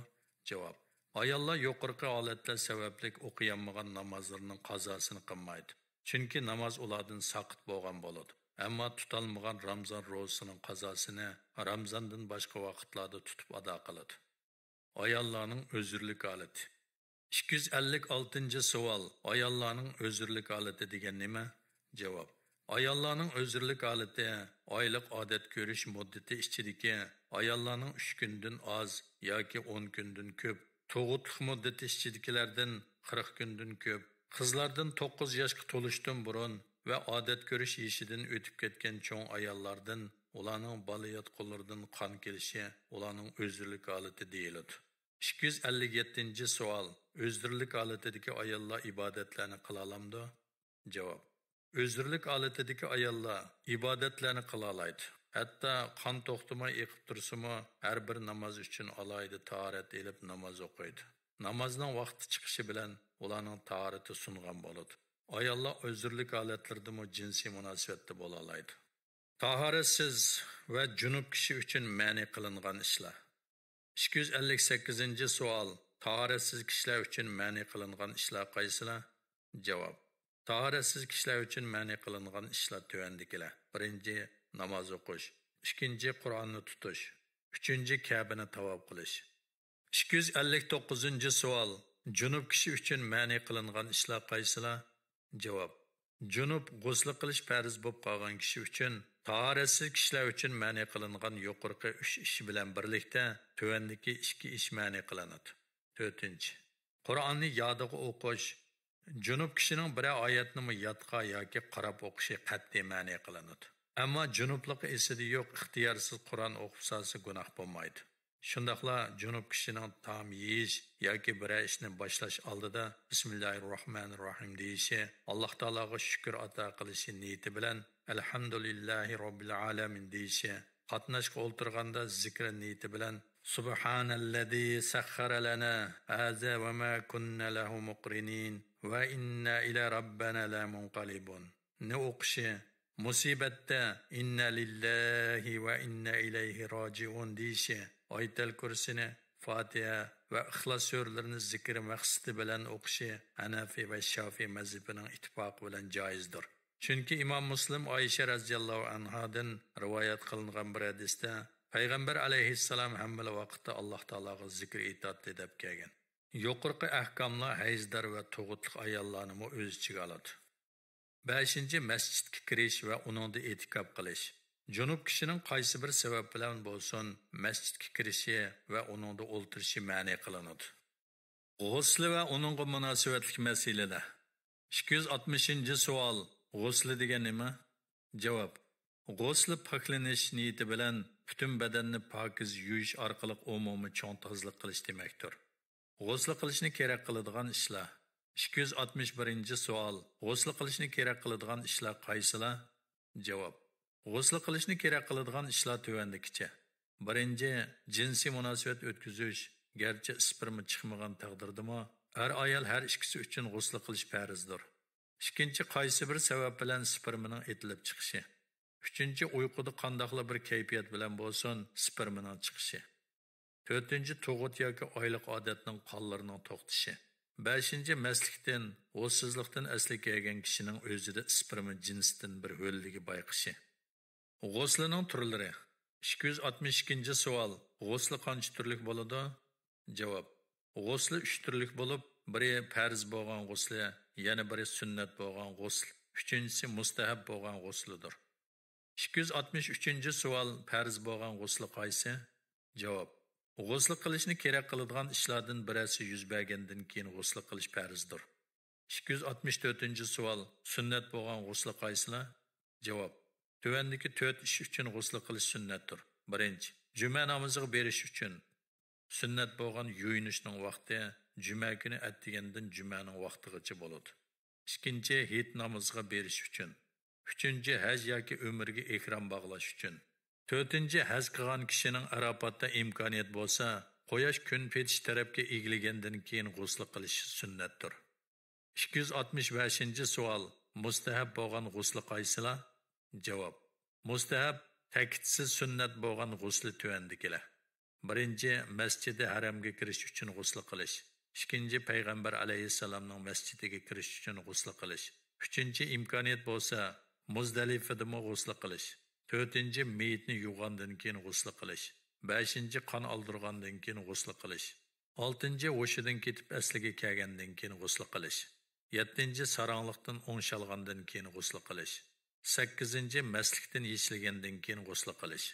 جاۋاب، ئاياللار يۇقىرىقى ھالەتلەر سەۋەبلىك ئوقۇيالمىغان نامازلىرىنىڭ قازاسىنى قىلمايدۇ. چۈنكى ناماز ئۇلاردىن ساقىت بولغان بولىدۇ. ئەمما تۇتالمىغان رامزان روزىسىنىڭ قازاسىنى رامزاندىن باشقا ۋاقىتلاردا تۇتۇپ ئادا قىلىدۇ. ئاياللارنىڭ ئۆزۈرلۈك ھالىتى. ئىككى يۈز ئەللىك ئالتىنچى سوئال، ئاياللارنىڭ ئۆزۈرلۈك ھالىتى دېگەن نېمە؟ جاۋاب، ئاياللارنىڭ ئۆزۈرلۈك ھالىتى ئايلىق ئادەت كۆرۈش مۇددىتى ئىچىدىكى ئاياللارنىڭ ئۈچ كۈندىن ئاز ياكى ئون كۈندىن كۆپ، تۇغۇتلۇق مۇددىتى ئىچىدىكىلەردىن قىرىق كۈندىن كۆپ، قىزلاردىن توققۇز ياشقا تولۇشتىن بۇرۇن ۋە ئادەت كۆرۈش يېشىدىن ئۆتۈپ كەتكەن چوڭ ئاياللاردىن، ئۇلارنىڭ بالا ياتقۇلىرىدىن قان كېلىشى ئۇلارنىڭ ئۆزۈرلۈك ھالىتى دېيىلىدۇ. ئىككى يۈز ئەللىك يەتتىنچى سوئال، ئۆزۈرلۈك ھالىتىدىكى ئاياللار ئىبادەتلەرنى قىلالامدۇ؟ جاۋاب، ئۆزۈرلۈك ھالىتىدىكى ئاياللار ئىبادەتلەرنى قىلالايدۇ. ھەتتا قان توختىماي ئېقىپ تۇرسىمۇ، ھەر بىر ناماز ئۈچۈن ئالاھىدە تاھارەت ئېلىپ ناماز ئوقۇيدۇ. نامازنىڭ ۋاقتى چىقىشى بىلەن ئۇلارنىڭ تاھارىتى سۇنغان بولىدۇ. ئاياللار ئۆزۈرلۈك ھالەتلىرىدىمۇ جىنسىي مۇناسىۋەتتە بولالايدۇ. تاھارەتسىز ۋە جۇنۇپ كىشى ئۈچۈن مەنئى قىلىنغان ئىشلار. ئىككى يۈز ئەللىك سەككىزىنچى سوئال، تاھارەتسىز كىشىلەر ئۈچۈن مەنئى قىلىنغان ئىشلار قايسىلار؟ جاۋاب، تاھارەتسىز كىشىلەر ئۈچۈن مەنئى قىلىنغان ئىشلار تۆۋەندىكىلەر: بىرىنچى، ناماز ئوقۇش. ئىككىنچى، قۇرئاننى تۇتۇش. ئۈچىنچى، كەبىنى تاۋاپ قىلىش. ئىككى يۈز ئەللىك توققۇزىنچى سوئال، جۇنۇپ كىشى ئۈچۈن مەنئى قىلىنغان ئىشلار قايسىلار؟ جاۋاب، جۇنۇپ غۇسلى قىلىش پەرز بولۇپ قالغان كىشى ئۈچۈن تاھارەتسىز كىشىلەر ئۈچۈن مەنئى قىلىنغان يۇقىرىقى ئۈچ ئىش بىلەن بىرلىكتە تۆۋەندىكى ئىككى ئىش مەنئى قىلىنىدۇ. تۆتىنچى، قۇرئاننى يادىغا ئوقۇش. جۇنۇپ كىشىنىڭ بىرەر ئايەتنىمۇ يادقا ياكى قاراپ ئوقۇشى قەتئىي مەنئى قىلىنىدۇ. ئەمما جۇنۇپلۇقى ئېسىدە يوق، ئىختىيارسىز قۇرئان ئوقۇپ سالسا گۇناھ بولمايدۇ. شۇنداقلا جۇنۇپ كىشىنىڭ تائام يېيىش ياكى بىرەر ئىشنى باشلاش ئالدىدا بىسمىللاھىررەھمانىررەھىم دېيىشى، ئاللاھ تائالاغا شۈكۈر ئاتا قىلىشى نىيىتى بىلەن ئەلھەمدۇلىللاھى رەببىل ئالەمىن دېيىشى، قاتناشقا ئولتۇرغاندا زىكرى نىيىتى بىلەن سۇبھانەللەزى سەخخەرە لەنا ھازا ۋە ما كۇننا لەھۇ مۇقرىنىن ۋە ئىننا ئىلە رەببىنا لەمۇنقەلىبۇن نى ئوقۇشى، مۇسىبەتتە ئىننا لىللاھى ۋە ئىننا ئىلەيھى راجىئۇن دېيىشى، ئايەتەل كۇرسىنى، فاتىھە ۋە ئىخلاس سۈرىلىرىنى زىكرى مەقسىتى بىلەن ئوقۇشى ھەنەفىي ۋە شافىئىي مەزھىپىنىڭ ئىتتىپاقى بىلەن جائىزدۇر. چۈنكى ئىمام مۇسلىم ئائىشە رەزىياللاھۇ ئەنھادىن رىۋايەت قىلىنغان بىر ھەدىستە، پەيغەمبەر ئەلەيھىسسالام ھەممىلا ۋاقىتتا ئاللاھ تائالاغا زىكىر ئېيتاتتى دەپ كەلگەن. يۇقىرىقى ئەھكاملار ھەيزدار ۋە تۇغۇتلۇق ئاياللارنىمۇ ئۆز ئىچىگە ئالىدۇ. بەشىنچى، مەسچىتكە كىرىش ۋە ئۇنىڭدا ئېتىكاپ قىلىش. جۇنۇپ كىشىنىڭ قايسى بىر سەۋەب بىلەن بولسۇن، مەسچىتكە كىرىشى ۋە ئۇنىڭدا ئولتۇرۇشى مەنئى قىلىنىدۇ. غۇسلى ۋە ئۇنىڭغا مۇناسىۋەتلىك مەسىلىلەر. ئىككى يۈز ئاتمىشىنچى سوئال، غۇسلى دېگەن نېمە؟ جاۋاب، غۇسلى پاكلىنىش نىيىتى بىلەن پۈتۈن بەدەننى پاكىز يۇيۇش ئارقىلىق ئومۇمىي چوڭ تازىلىق قىلىش دېمەكتۇر. غۇسلى قىلىشنى كېرەك قىلىدىغان ئىشلار. ئىككى يۈز ئاتمىش بىرىنچى سوئال، غۇسلى قىلىشنى كېرەك قىلىدىغان ئىشلار قايسىلار؟ جاۋاب، غۇسلى قىلىشنى كېرەك قىلىدىغان ئىشلار تۆۋەندىكىچە. بىرىنچى، جىنسىي مۇناسىۋەت ئۆتكۈزۈش، گەرچە ئىسپېرما چىقمىغان تەقدىردىمۇ، ئەر-ئايال ھەر ئىككىسى ئۈچۈن غۇسلى قىلىش پەرزدۇر. ئىككىنچى، قايسى بىر سەۋەب بىلەن ئىسپېرمىنىڭ ئېتىلىپ چىقىشى. ئۈچىنچى، ئۇيقۇدا قانداقلا بىر كەيپىيات بىلەن بولسۇن، ئىسپېرمىنىڭ چىقىشى. تۆتىنچى، تۇغۇت ياكى ئايلىق ئادەتنىڭ قانلىرىنىڭ توختىشى. بەشىنچى، مەستلىكتىن، ھوشسىزلىقتىن ئەسلىگە كەلگەن كىشىنىڭ ئۆزىدە ئىسپېرما جىنسىدىن بىر ھۆللىگە بايقىشى. غۇسلىنىڭ تۈرلىرى. ئىككى يۈز ئاتمىش ئىككىنچى سوئال، غۇسلى قانچە تۈرلۈك بولىدۇ؟ جاۋاب، غۇسلى ئۈچ تۈرلۈك بولۇپ، بىرى پەرز بولغان غۇسلى، يەنە بىرى سۈننەت بولغان غۇسل، ئۈچىنچىسى مۇستەھەب بولغان غۇسلىدۇر. ئىككى يۈز ئاتمىش ئۈچىنچى سوئال، پەرز بولغان غۇسلى قايسى؟ جاۋاب، غۇسلى قىلىشنى كېرەك قىلىدىغان ئىشلاردىن بىرەرسى يۈز بەرگەندىن كېيىن غۇسلى قىلىش پەرزدۇر. ئىككى يۈز ئاتمىش تۆتىنچى سوئال، سۈننەت بولغان غۇسلى قايسىلار؟ جاۋاب، تۆۋەندىكى تۆت ئىش ئۈچۈن غۇسلى قىلىش سۈننەتتۇر. بىرىنچى، جۈمە نامىزىغا بېرىش ئۈچۈن. سۈننەت بولغان يۇيۇنۇشنىڭ ۋاقتى جۈمە كۈنى ئەتىگەندىن جۈمەنىڭ ۋاقتىغىچە بولىدۇ. ئىككىنچى، ھېيت نامىزىغا بېرىش ئۈچۈن. ئۈچىنچى، ھەج ياكى ئۆمرىگە ئېھرام باغلاش ئۈچۈن. تۆتىنچى، ھەج قىلغان كىشىنىڭ ئەرەپاتتا ئىمكانىيەت بولسا، قۇياش كۈن پېتىش تەرەپكە ئېگىلگەندىن كېيىن غۇسلى قىلىشى سۈننەتتۇر. ئىككى يۈز ئاتمىش بەشىنچى سوئال، مۇستەھەب بولغان غۇسلى قايسىلار؟ جاۋاب، مۇستەھەب، تەكىتسىز سۈننەت بولغان غۇسلى تۆۋەندىكىلەر. بىرىنچى، مەسچىدى ھەرەمگە كىرىش ئۈچۈن غۇسلى قىلىش. ئىككىنچى، پەيغەمبەر ئەلەيھىسسالامنىڭ مەسچىتىگە كىرىش ئۈچۈن غۇسلى قىلىش. ئۈچىنچى، ئىمكانىيەت بولسا، مۇزدەلىفىدىمۇ غۇسلى قىلىش. تۆتىنچى، مېيىتنى يۇغاندىن كېيىن غۇسلى قىلىش. بەشىنچى، قان ئالدۇرغاندىن كېيىن غۇسلى قىلىش. ئالتىنچى، ھوشىدىن كېتىپ ئەسلىگە كەلگەندىن كېيىن غۇسلى قىلىش. يەتتىنچى، ساراڭلىقتىن ئوڭشالغاندىن كېيىن غۇسلى قىلىش. سەككىزىنچى، مەستلىكتىن يېشىلگەندىن كېيىن غۇسلى قىلىش.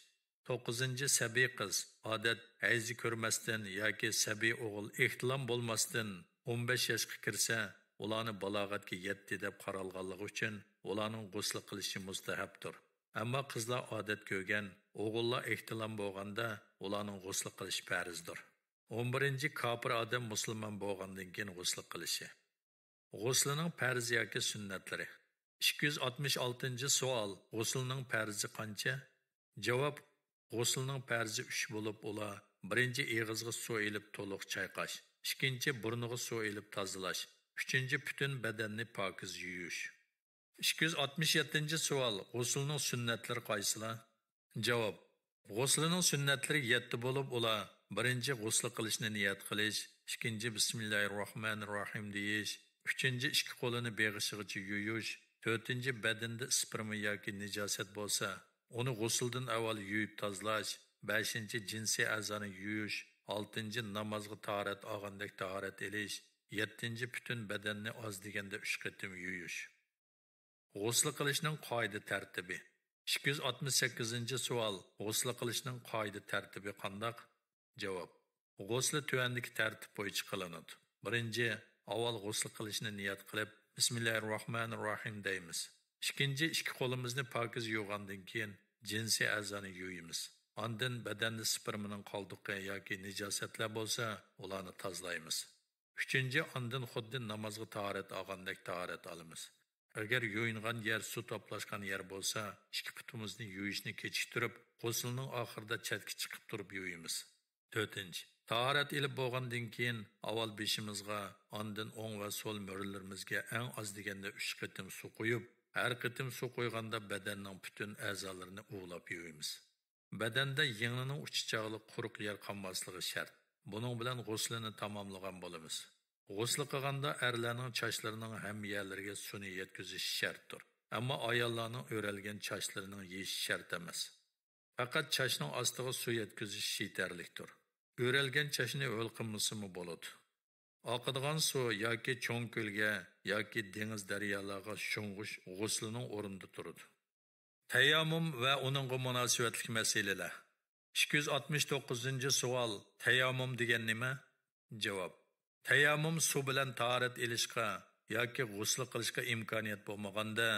توققۇزىنچى، سەبىي قىز، ئادەت، ھەيزى كۆرمەستىن ياكى سەبىي ئوغۇل ئېھتىلام بولماستىن ئون بەش ياشقا كىرسە، ئۇلارنى بالاغەتكە يەتتى دەپ قارالغانلىقى ئۈچۈن ئۇلارنىڭ غۇسلى قىلىشى مۇستەھەبتۇر. ئەمما قىزلار ئادەت كۆرگەن، ئوغۇللار ئېھتىلام بولغاندا ئۇلارنىڭ غۇسلى قىلىشى پەرزدۇر. ئون بىرىنچى، كاپىر ئادەم مۇسۇلمان بولغاندىن كېيىن غۇسلى قىلىشى. غۇسلىنىڭ پەرز ياكى سۈننەتلىرى. ئىككى يۈز ئاتمىش ئالتىنچى سوئال، غۇسلىنىڭ پەرزى قانچە؟ جاۋاب، غۇسلىنىڭ پەرزى ئۈچ بولۇپ، ئۇلار: بىرىنچى، ئېغىزغا سۇ ئېلىپ تولۇق چايقاش، ئىككىنچى، بۇرنىغا سۇ ئېلىپ تازىلاش، ئۈچىنچى، پۈتۈن بەدەننى پاكىز يۇيۇش. ئىككى يۈز ئاتمىش يەتتىنچى سوئال، غۇسلىنىڭ سۈننەتلىرى قايسىلار؟ جاۋاب، غۇسلىنىڭ سۈننەتلىرى يەتتە بولۇپ، ئۇلار: بىرىنچى، غۇسلى قىلىشنى نىيەت قىلىش، ئىككىنچى، بىسمىللاھىرراھمانىرراھىم دېيىش، ئۈچىنچى، ئىككى قولىنى بېغىشىغىچە يۇيۇش، تۆتىنچى، بەدىنىدە ئىسپېرما ياكى نىجاسەت بولسا، ئۇنى غۇسلدىن ئاۋۋال يۇيۇپ تازىلاش، بەشىنچى، جىنسىي ئەزانى يۇيۇش، ئالتىنچى، نامازغا تاھارەت ئالغاندەك تاھارەت ئېلىش، يەتتىنچى، پۈتۈن بەدەننى ئاز دېگەندە ئۈچ قېتىم يۇيۇش. غۇسلى قىلىشنىڭ قائىدە تەرتىپى. ئىككى يۈز ئاتمىش سەككىزىنچى سوئال، غۇسلى قىلىشنىڭ قائىدە تەرتىپى قانداق؟ جاۋاب، غۇسلى تۆۋەندىكى تەرتىپ بويىچە قىلىنىدۇ. بىرىنچى، ئاۋۋال غۇسلى قىلىشنى نىيەت قىلىپ، بىسمىللاھىرراھمانىرراھىم دەيمىز. ئىككىنچى، ئىككى قولىمىزنى پاكىز يۇغاندىن كېيىن، جىنسىي ئەزانى يۇيىمىز. ئاندىن بەدەندە سىپىرمىنىڭ قالدۇقى ياكى نىجاسەتلەر بولسا، ئۇلارنى تازىلايمىز. ئۈچىنچى، ئاندىن خۇددى نامازغا تاھارەت ئالغاندەك تاھارەت ئالىمىز. ئەگەر يۇيۇنغان يەر سۇ توپلاشقان يەر بولسا، ئىككى پۇتىمىزنى يۇيۇشنى كېچىكتۈرۈپ، غۇسلىنىڭ ئاخىرىدا چەتكە چىقىپ تۇرۇپ يۇيىمىز. تۆتىنچى، تاھارەت ئېلىپ بولغاندىن كېيىن، ئاۋۋال بېشىمىزغا، ئاندىن ئوڭ ۋە سول مۈرىلىرىمىزگە ئەڭ ئاز دېگەندە ئۈچ قېتىم سۇ قۇيۇپ، ھەر قېتىم سۇ قۇيغاندا بەدەننىڭ پۈتۈن ئەزالىرىنى ئۇۋىلاپ يۇيىمىز. بەدەندە يىڭنىنىڭ ئۇچى چاغلىق قۇرۇق يەر قالماسلىقى شەرت. بۇنىڭ بىلەن غۇسلىنى تاماملىغان بولىمىز. غۇسلى قىلغاندا ئەرلەرنىڭ چاچلىرىنىڭ ھەممە يەرلىرىگە سۇنى يەتكۈزۈشى شەرتتۇر. ئەمما ئاياللارنىڭ ئۆرەلگەن چاچلىرىنىڭ يېيىشى شەرت ئەمەس. پەقەت چاچنىڭ ئاستىغا سۇ يەتكۈزۈش يېتەرلىكتۇر. ئۆرەلگەن چاچنى ھۆل قىلمىسىمۇ بولىدۇ. ئاقىدىغان سۇ ياكى چوڭ كۆلگە ياكى دېڭىز، دەريالارغا شۇڭغۇش غۇسلىنىڭ ئورنىدا تۇرىدۇ. تەيەممۇم ۋە ئۇنىڭغا مۇناسىۋەتلىك مەسىلىلەر. ئىككى يۈز ئاتمىش توققۇزىنچى سوئال، تەيەممۇم دېگەن نېمە؟ جاۋاب، تەيەممۇم سۇ بىلەن تاھارەت ئېلىشقا ياكى غۇسلى قىلىشقا ئىمكانىيەت بولمىغاندا،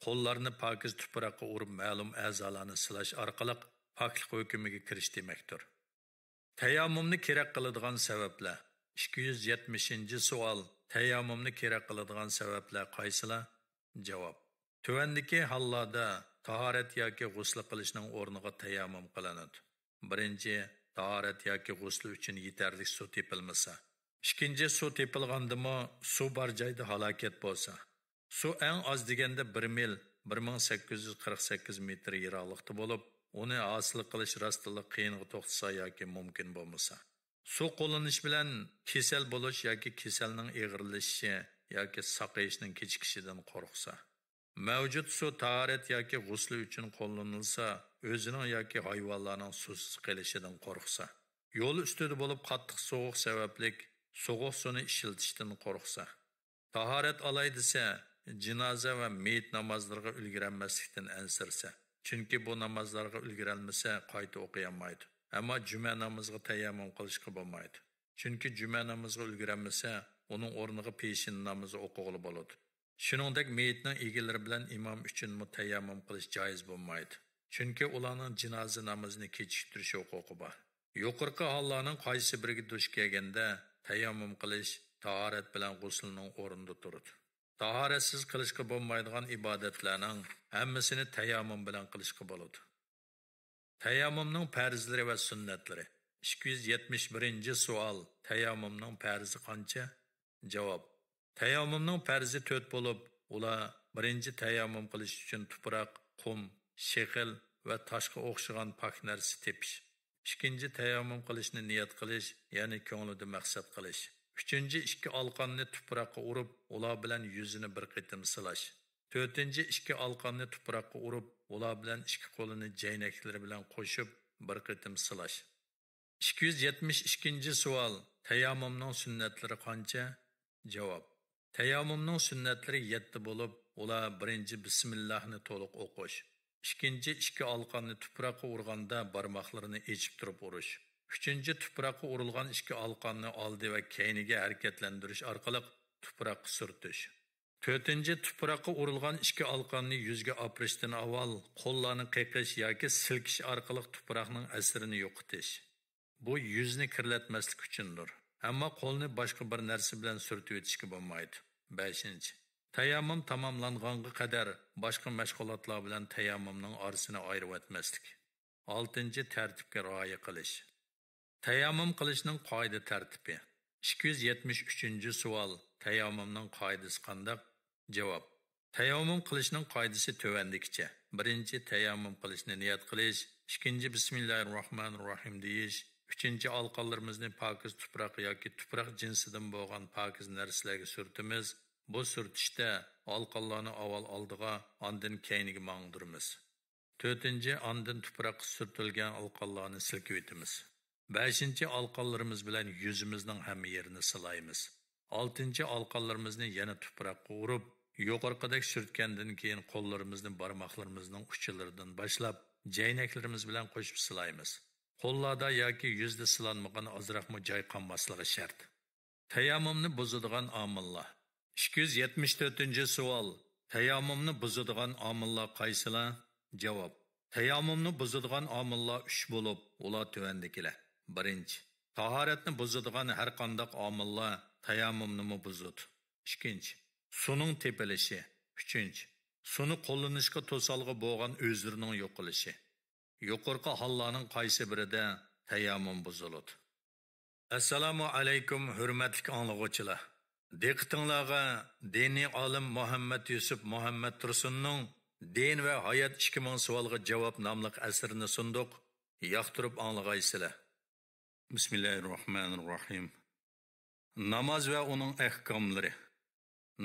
قوللارنى پاكىز تۇپراققا ئۇرۇپ، مەلۇم ئەزالارنى سىلاش ئارقىلىق پاكلىق ھۆكمىگە كىرىش دېمەكتۇر. تەيەممۇمنى كېرەك قىلىدىغان سەۋەبلەر. ئىككى يۈز يەتمىشىنچى سوئال، تەيەممۇمنى كېرەك قىلىدىغان سەۋەبلەر قايسىلار؟ جاۋاب. تۆۋەندىكى ھاللاردا تاھارەت ياكى غۇسلى قىلىشنىڭ ئورنىغا تەيەممۇم قىلىنىدۇ. بىرىنچى، تاھارەت ياكى غۇسلى ئۈچۈن يېتەرلىك سۇ تېپىلمىسا. ئىككىنچى، سۇ تېپىلغاندىمۇ سۇ بار جايدا ھالاكەت بولسا. سۇ ئەڭ ئاز دېگەندە بىر مىل، بىر مىڭ سەككىز يۈز قىرىق سەككىز مېتىر يىراقلىقتا بولۇپ، ئۇنى ھاسىل قىلىش راستتىنلا قىيىنغا توختىسا ياكى مۇمكىن بولمىسا. سۇ قوللىنىش بىلەن كېسەل بولۇش ياكى كېسەلنىڭ ئېغىرلىشىشى ياكى ساقىيىشنىڭ كېچىكىشىدىن قورقسا. مەۋجۇت سۇ تاھارەت ياكى غۇسلى ئۈچۈن قوللىنىلسا، ئۆزىنىڭ ياكى ھايۋانلارنىڭ سۇسىز قېلىشىدىن قورقسا. يول ئۈستىدە بولۇپ قاتتىق سوغۇق سەۋەبلىك سوغۇق سۇنى ئىشلىتىشتىن قورقسا. تاھارەت ئالاي دېسە، جىنازا ۋە مېيىت نامازلىرىغا ئۈلگۈرەلمەسلىكتىن ئەنسىرىسە. چۈنكى بۇ نامازلارغا ئۈلگۈرەلمىسە، قايتا ئوقۇيالمايدۇ. ئەمما جۈمە نامىزىغا تەيەممۇم قىلىشقا بولمايدۇ. چۈنكى جۈمە نامىزىغا ئۈلگۈرەلمىسە، ئۇنىڭ ئورنىغا پېشىنە نامىزى ئوقۇغىلى بولىدۇ. شۇنىڭدەك مېيىتنىڭ ئىگىلىرى بىلەن ئىمام ئۈچۈنمۇ تەيەممۇم قىلىش جايىز بولمايدۇ. چۈنكى ئۇلارنىڭ جىنازا نامىزىنى كېچىكتۈرۈش ھوقۇقى بار. يۇقىرىقى ھاللارنىڭ قايسى بىرىگە دۇچ كەلگەندە تەيەممۇم قىلىش تاھارەت بىلەن غۇسلىنىڭ ئورنىدا تۇرىدۇ. تاھارەتسىز قىلىشقا بولمايدىغان ئىبادەتلەرنىڭ ھەممىسىنى تەيەممۇم بىلەن قىلىشقا بولىدۇ. تەيەممۇمنىڭ پەرزلىرى ۋە سۈننەتلىرى. ئىككى يۈز يەتمىش بىرىنچى سوئال، تەيەممۇمنىڭ پەرزى قانچە؟ جاۋاب. تەيەممۇمنىڭ پەرزى تۆت بولۇپ، ئۇلار: بىرىنچى، تەيەممۇم قىلىش ئۈچۈن تۇپراق، قۇم، شېخىل ۋە تاشقا ئوخشىغان پاك نەرسە تېپىش. ئىككىنچى، تەيەممۇم قىلىشنى نىيەت قىلىش، يەنى كۆڭلىدە مەقسەت قىلىش. ئۈچىنچى، ئىككى ئالقاننى تۇپراققا ئۇرۇپ، ئۇلار بىلەن يۈزىنى بىر قېتىم سىلاش. تۆتىنچى، ئىككى ئالقاننى تۇپراققا ئۇرۇپ، ئۇلار بىلەن ئىككى قولىنى جەينەكلىرى بىلەن قوشۇپ بىر قېتىم سىلاش. ئىككى يۈز يەتمىش ئىككىنچى سوئال، تەيەممۇمنىڭ سۈننەتلىرى قانچە؟ جاۋاب. تەيەممۇمنىڭ سۈننەتلىرى يەتتە بولۇپ، ئۇلار: بىرىنچى، بىسمىللاھنى تولۇق ئوقۇش. ئىككىنچى، ئىككى ئالقاننى تۇپراققا ئۇرغاندا بارماقلىرىنى ئېچىپ تۇرۇپ ئۇرۇش. ئۈچىنچى، تۇپراققا ئۇرۇلغان ئىككى ئالقاننى ئالدى ۋە كەينىگە ھەرىكەتلەندۈرۈش ئارقىلىق تۇپراققا سۈرتۈش. تۆتىنچى، تۇپراققا ئۇرۇلغان ئىككى ئالقاننى يۈزگە ئاپىرىشتىن ئاۋۋال قوللارنى قېقىش ياكى سىلكىش ئارقىلىق تۇپراقنىڭ ئەسىرىنى يوقىتىش. بۇ يۈزنى كىرلەتمەسلىك ئۈچۈندۇر. ئەمما قولنى باشقا بىر نەرسە بىلەن سۈرتۈۋېتىشكە بولمايدۇ. بەشىنچى، تەيەممۇم تاماملانغانغا قەدەر باشقا مەشغۇلاتلار بىلەن تەيەممۇمنىڭ ئارىسىنى ئايرىۋەتمەسلىك. ئالتىنچى، تەرتىپكە رىئايە قىلىش. تەيەممۇم قىلىشنىڭ قائىدە تەرتىپى. ئىككى يۈز يەتمىش ئۈچىنچى سوئال، تەيەممۇمنىڭ قائىدىسى قانداق؟ جاۋاب. تەيەممۇم قىلىشنىڭ قائىدىسى تۆۋەندىكىچە. بىرىنچى، تەيەممۇم قىلىشنى نىيەت قىلىش. ئىككىنچى، بىسمىللاھىررەھمانىررەھىم دېيىش. ئۈچىنچى، ئالقانلىرىمىزنى پاكىز تۇپراق ياكى تۇپراق جىنسىدىن بولغان پاكىز نەرسىلەرگە سۈرتىمىز. بۇ سۈرتۈشتە ئالقانلارنى ئاۋۋال ئالدىغا، ئاندىن كەينىگە ماڭدۇرىمىز. تۆتىنچى، ئاندىن تۇپراققا سۈرتۈلگەن ئالقانلارنى سىلكىۋېتىمىز. بەشىنچى، ئالقانلىرىمىز بىلەن يۈزىمىزنىڭ ھەممە يېرىنى سىلايمىز. ئالتىنچى، ئالقانلىرىمىزنى يەنە تۇپراققا ئۇرۇپ، يۇقىرىقىدەك سۈرتكەندىن كېيىن قوللىرىمىزنى بارماقلىرىمىزنىڭ ئۇچلىرىدىن باشلاپ، جەينەكلىرىمىز بىلەن قوشۇپ سىلايمىز. قوللاردا ياكى يۈزدە سىلانمىغان ئازراقمۇ جاي قالماسلىقى شەرت. تەيەممۇمنى بۇزىدىغان ئامىللار. ئىككى يۈز يەتمىش تۆتىنچى سوئال، تەيەممۇمنى بۇزىدىغان ئامىللار قايسىلار؟ جاۋاب. تەيەممۇمنى بۇزىدىغان ئامىللار ئۈچ بولۇپ، ئۇلار تۆۋەندىكىلەر. بىرىنچى، تاھارەتنى بۇزىدىغان ھەر قانداق ئامىللار تەيەممۇمنىمۇ بۇزىدۇ. ئىككىنچى، سۇنىڭ تېپىلىشى. ئۈچىنچى، سۇنى قوللىنىشقا توسالغۇ بولغان ئۆزرىنىڭ يوقىلىشى. يۇقىرىقى ھاللارنىڭ قايسى بىرىدە تەيەممۇم بۇزۇلىدۇ؟ ئەسسالامۇ ئەلەيكۇم، ھۆرمەتلىك ئاڭلىغۇچىلار! دىققىتىڭلارغا دىنىي ئالىم مۇھەممەد يۈسۈپ مۇھەممەد تۇرسۇننىڭ دىن ۋە ھايات ئىككى مىڭ سوئالغا جاۋاب ناملىق ئەسىرىنى سۇندۇق. ياقتۇرۇپ ئاڭلىغايسىلەر. بىسمىللاھىررەھمانىررەھىم. ناماز ۋە ئۇنىڭ ئەھكاملىرى.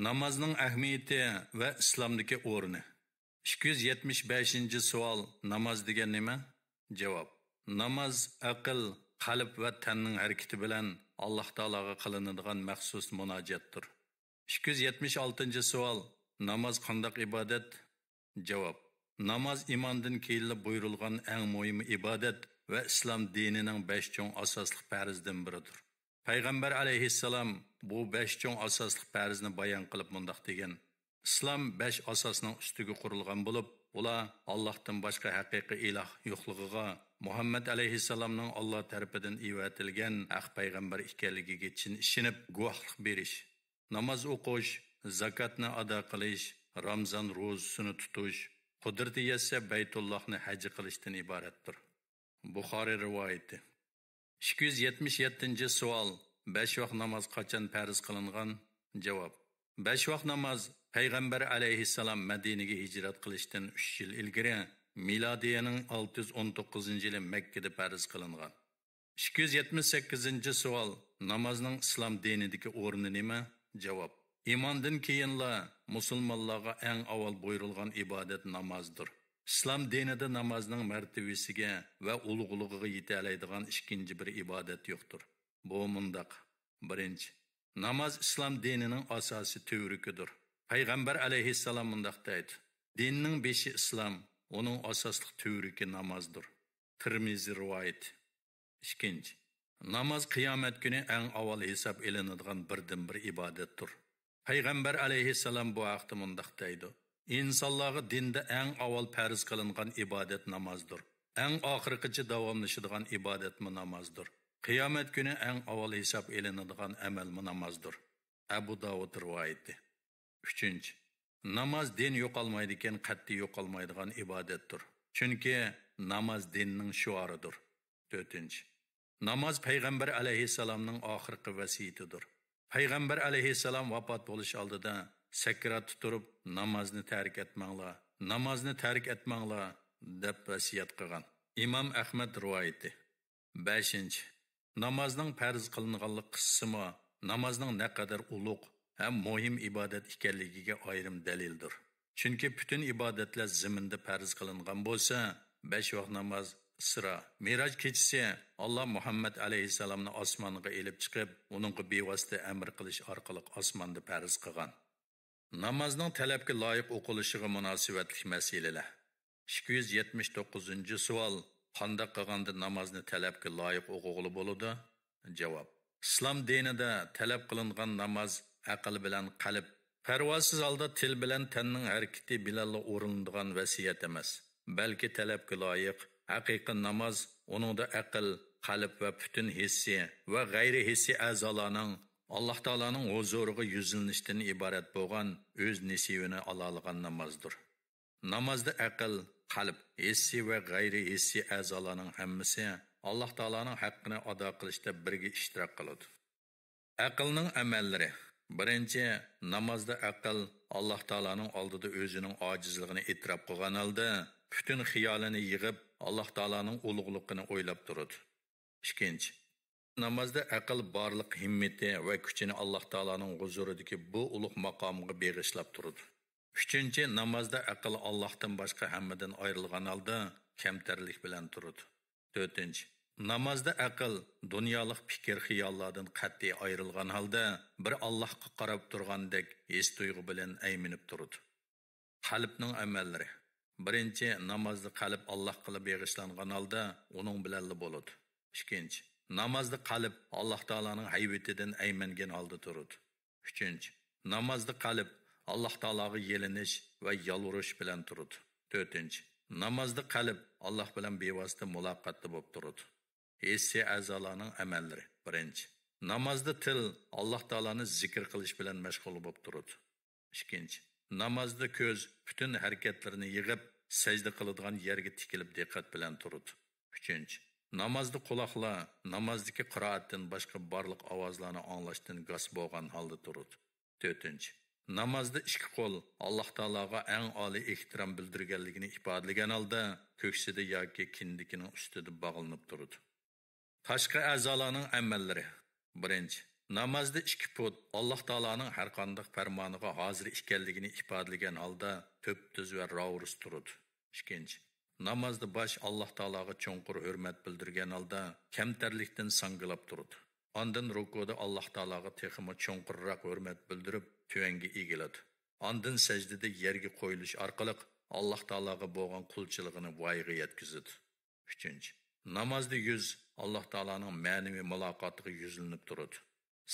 نامازنىڭ ئەھمىيىتى ۋە ئىسلامدىكى ئورنى. ئىككى يۈز يەتمىش بەشىنچى سوئال، ناماز دېگەن نېمە؟ جاۋاب. ناماز ئەقىل، قەلب ۋە تەننىڭ ھەرىكىتى بىلەن ئاللاھ تائالاغا قىلىنىدىغان مەخسۇس مۇناجاتتۇر. ئىككى يۈز يەتمىش ئالتىنچى سوئال، ناماز قانداق ئىبادەت؟ جاۋاب. ناماز ئىماندىن كېيىنلا بۇيرۇلغان ئەڭ مۇھىم ئىبادەت ۋە ئىسلام دىنىنىڭ بەش چوڭ ئاساسلىق پەرزىدىن بىرىدۇر. پەيغەمبەر ئەلەيھىسسالام بۇ بەش چوڭ ئاساسلىق پەرزنى بايان قىلىپ مۇنداق دېگەن: ئىسلام بەش ئاساسنىڭ ئۈستىگە قۇرۇلغان بولۇپ، ئۇلار ئاللاھتىن باشقا ھەقىقىي ئىلاھ يوقلۇقىغا، مۇھەممەد ئەلەيھىسسالامنىڭ ئاللا تەرىپىدىن ئېۋەتىلگەن ھەق پەيغەمبەر ئىكەنلىكىگە چىن ئىشىنىپ گۇۋاھلىق بېرىش، ناماز ئوقۇش، زاكاتنى ئادا قىلىش، رامزان روزىسىنى تۇتۇش، قۇدرىتى يەتسە بەيتۇللاھنى ھەج قىلىشتىن ئىبارەتتۇر. بۇخارىي رىۋايىتى. ئىككى يۈز يەتمىش يەتتىنچى سوئال، بەش ۋاق ناماز قاچان پەرز قىلىنغان؟ جاۋاب، بەش ۋاق ناماز پەيغەمبەر ئەلەيھىسسالام مەدىنىگە ھىجرەت قىلىشتىن ئۈچ يىل ئىلگىرى، مىلادىيەنىڭ ئالتە يۈز ئون توققۇزىنچى يىلى مەككىدە پەرز قىلىنغان. ئىككى يۈز يەتمىش سەككىزىنچى سوئال، نامازنىڭ ئىسلام دىنىدىكى ئورنى نېمە؟ جاۋاب، ئىماندىن كېيىنلا مۇسۇلمانلارغا ئەڭ ئاۋۋال بۇيرۇلغان ئىبادەت نامازدۇر. ئىسلام دىنىدا نامازنىڭ مەرتىۋىسىگە ۋە ئۇلۇغلۇقىغا يېتەلەيدىغان ئىككىنچى بىر ئىبادەت يوقتۇر. بۇ مۇنداق. بىرىنچى، ناماز ئىسلام دىنىنىڭ ئاساسىي تۈۋرۈكىدۇر. پەيغەمبەر ئەلەيھىسسالام مۇنداق دەيدۇ، دىننىڭ بېشى ئىسلام، ئۇنىڭ ئاساسلىق تۈۋرۈكى نامازدۇر. تىرمىزى رىۋايىتى. ئىككىنچى، ناماز قىيامەت كۈنى ئەڭ ئاۋۋال ھېساب ئېلىنىدىغان بىردىنبىر ئىبادەتتۇر. پەيغەمبەر ئەلەيھىسسالام بۇ ھەقتە مۇنداق دەيدۇ، ئىنسانلارغا دىندا ئەڭ ئاۋۋال پەرز قىلىنغان ئىبادەت نامازدۇر. ئەڭ ئاخىرقىچە داۋاملىشىدىغان ئىبادەتمۇ نامازدۇر. قىيامەت كۈنى ئەڭ ئاۋۋال ھېساب ئېلىنىدىغان ئەمەلمۇ نامازدۇر. ئەبۇ داۋۇد رىۋايىتى. ئۈچىنچى، ناماز دىن يوقالمايدىكەن، قەتئىي يوقالمايدىغان ئىبادەتتۇر. چۈنكى ناماز دىننىڭ شوئارىدۇر. تۆتىنچى، ناماز پەيغەمبەر ئەلەيھىسسالامنىڭ ئاخىرقى ۋەسىيىتىدۇر. پەيغەمبەر ئەلەيھىسسالام ۋاپات بولۇش ئالدىدا سەكراتتا تۇرۇپ، نامازنى تەرك ئەتمەڭلار، نامازنى تەرك ئەتمەڭلار، دەپ ۋەسىيەت قىلغان. ئىمام ئەخمەت رىۋايىتى. بەشىنچى، نامازنىڭ پەرز قىلىنغانلىق قىسسىسىمۇ نامازنىڭ نەقەدەر ئۇلۇغ ھەم مۇھىم ئىبادەت ئىكەنلىكىگە ئايرىم دەلىلدۇر. چۈنكى پۈتۈن ئىبادەتلەر زېمىندا پەرز قىلىنغان بولسا، بەش ۋاق ناماز، ئىسرا، مىراج كېچىسى ئاللا مۇھەممەد ئەلەيھىسسالامنى ئاسمانغا ئېلىپ چىقىپ، ئۇنىڭغا بىۋاسىتە ئەمر قىلىش ئارقىلىق ئاسماندا پەرز قىلغان. نامازنىڭ تەلەپكە لايىق ئوقۇلۇشىغا مۇناسىۋەتلىك مەسىلىلەر. ئىككى يۈز يەتمىش توققۇزىنچى سوئال، قانداق قىلغاندا نامازنى تەلەپكە لايىق ئوقۇغىلى بولىدۇ؟ جاۋاب، ئىسلام دىنىدا تەلەپ قىلىنغان ناماز ئەقىل بىلەن قەلب، پەرۋاسىز ھالدا تىل بىلەن تەننىڭ ھەرىكىتى بىلەنلا ئورۇنلىنىدىغان ۋەسىيەت ئەمەس، بەلكى تەلەپكە لايىق ھەقىقىي ناماز، ئۇنىڭدا ئەقىل، قەلب ۋە پۈتۈن ھېسسىي ۋە غەيرىي ھېسسىي ئەزالارنىڭ ئاللا تائالانىڭ ھۇزۇرىغا يۈزلىنىشتىن ئىبارەت بولغان ئۆز نېسىۋىنى ئالالىغان نامازدۇر. نامازدا ئەقىل، قەلب، ھېسسىي ۋە غەيرىي ھېسسىي ئەزالارنىڭ ھەممىسى ئاللا تائالانىڭ ھەققىنى ئادا قىلىشتا بىرگە ئىشتىراك قىلىدۇ. ئەقىلنىڭ ئەمەللىرى. بىرىنچى، نامازدا ئەقىل ئاللا تائالانىڭ ئالدىدا ئۆزىنىڭ ئاجىزلىقىنى ئېتىراپ قىلغان ھالدا، پۈتۈن خىيالىنى يىغىپ، ئاللا تائالانىڭ ئۇلۇغلۇقىنى ئويلاپ تۇرىدۇ. ئىككىنچى، نامازدا ئەقىل بارلىق ھىممىتى ۋە كۈچىنى ئاللا تائالانىڭ ھۇزۇرىدىكى بۇ ئۇلۇغ ماقامغا بېغىشلاپ تۇرىدۇ. ئۈچىنچى، نامازدا ئەقىل ئاللاھتىن باشقا ھەممىدىن ئايرىلغان ھالدا كەمتەرلىك بىلەن تۇرىدۇ. تۆتىنچى، نامازدا ئەقىل دۇنيالىق پىكىر خىياللاردىن قەتئىي ئايرىلغان ھالدا بىر ئاللاھقا قاراپ تۇرغاندەك ھېس تۇيغۇ بىلەن ئەيمىنىپ تۇرىدۇ. قەلبنىڭ ئەمەللىرى. بىرىنچى، نامازدا قەلب ئاللاھقىلا بېغىشلانغان ھالدا ئۇنىڭ بىلەنلا بولىدۇ. ئىككىنچى، نامازدا قەلب ئاللاھ تائالانىڭ ھەيۋىتىدىن ئەيمەنگەن ھالدا تۇرىدۇ. ئۈچىنچى، نامازدا قەلب ئاللاھ تائالاغا يېلىنىش ۋە يالۋۇرۇش بىلەن تۇرىدۇ. تۆتىنچى، نامازدا قەلب ئاللاھ بىلەن بىۋاسىتە مۇلاقاتتا بولۇپ تۇرىدۇ. ھېسسىي ئەزالارنىڭ ئەمەللىرى. بىرىنچى، نامازدا تىل ئاللاھ تائالانى زىكىر قىلىش بىلەن مەشغۇل بولۇپ تۇرىدۇ. ئىككىنچى، نامازدا كۆز پۈتۈن ھەرىكەتلىرىنى يىغىپ، سەجدە قىلىدىغان يەرگە تىكىلىپ دىققەت بىلەن تۇرىدۇ. ئۈچىنچى، نامازدا قۇلاقلار نامازدىكى قىرائەتتىن باشقا بارلىق ئاۋازلارنى ئاڭلاشتىن گاس بولغان ھالدا تۇرىدۇ. تۆتىنچى، نامازدا ئىككى قول ئاللاھ تائالاغا ئەڭ ئالىي ئېھتىرام بىلدۈرگەنلىكىنى ئىپادىلىگەن ھالدا كۆكسىدە ياكى كىندىكىنىڭ ئۈستىدە باغلىنىپ تۇرىدۇ. تاشقى ئەزالارنىڭ ئەمەللىرى. بىرىنچى، نامازدا ئىككى پۇت ئاللاھ تائالانىڭ ھەرقانداق پەرمانىغا ھازىر ئىكەنلىكىنى ئىپادىلىگەن ھالدا تۈپتۈز ۋە راۋۇرۇس تۇرىدۇ. ئىككىنچى، نامازدا باش ئاللاھ تائالاغا چوڭقۇر ھۆرمەت بىلدۈرگەن ھالدا كەمتەرلىكتىن ساڭگىلاپ تۇرىدۇ. ئاندىن رۇكۇدا ئاللاھ تائالاغا تېخىمۇ چوڭقۇرراق ھۆرمەت بىلدۈرۈپ، تۆۋەنگە ئېگىلىدۇ. ئاندىن سەجدىدە يەرگە قويۇلۇش ئارقىلىق ئاللاھ تائالاغا بولغان قۇلچىلىقىنى ۋايىغا يەتكۈزىدۇ. ئۈچىنچى، نامازدا يۈز ئاللاھ تائالانىڭ مەنىۋى مۇلاقاتىغا يۈزلىنىپ تۇرىدۇ.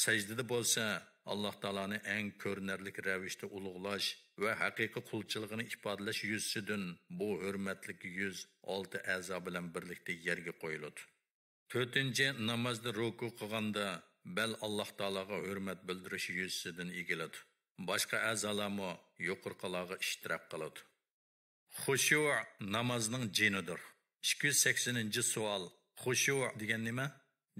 سەجدىدە بولسا ئاللاھ تائالانى ئەڭ كۆرۈنەرلىك رەۋىشتە ئۇلۇغلاش ۋە ھەقىقىي قۇلچىلىقىنى ئىپادىلەش يۈزىسىدىن بۇ ھۆرمەتلىك يۈز ئالتە ئەزا بىلەن بىرلىكتە يەرگە قويۇلىدۇ. تۆتىنچى، نامازدا رۇكۇ قىلغاندا بەل ئاللاھ تائالاغا ھۆرمەت بىلدۈرۈش يۈزىسىدىن ئېگىلىدۇ. باشقا ئەزالارمۇ يۇقىرىقىلارغا ئىشتىراك قىلىدۇ. خۇشۇ نامازنىڭ جېنىدۇر. ئىككى يۈز سەكسىنىنچى سوئال، خۇشۇ دېگەن نېمە؟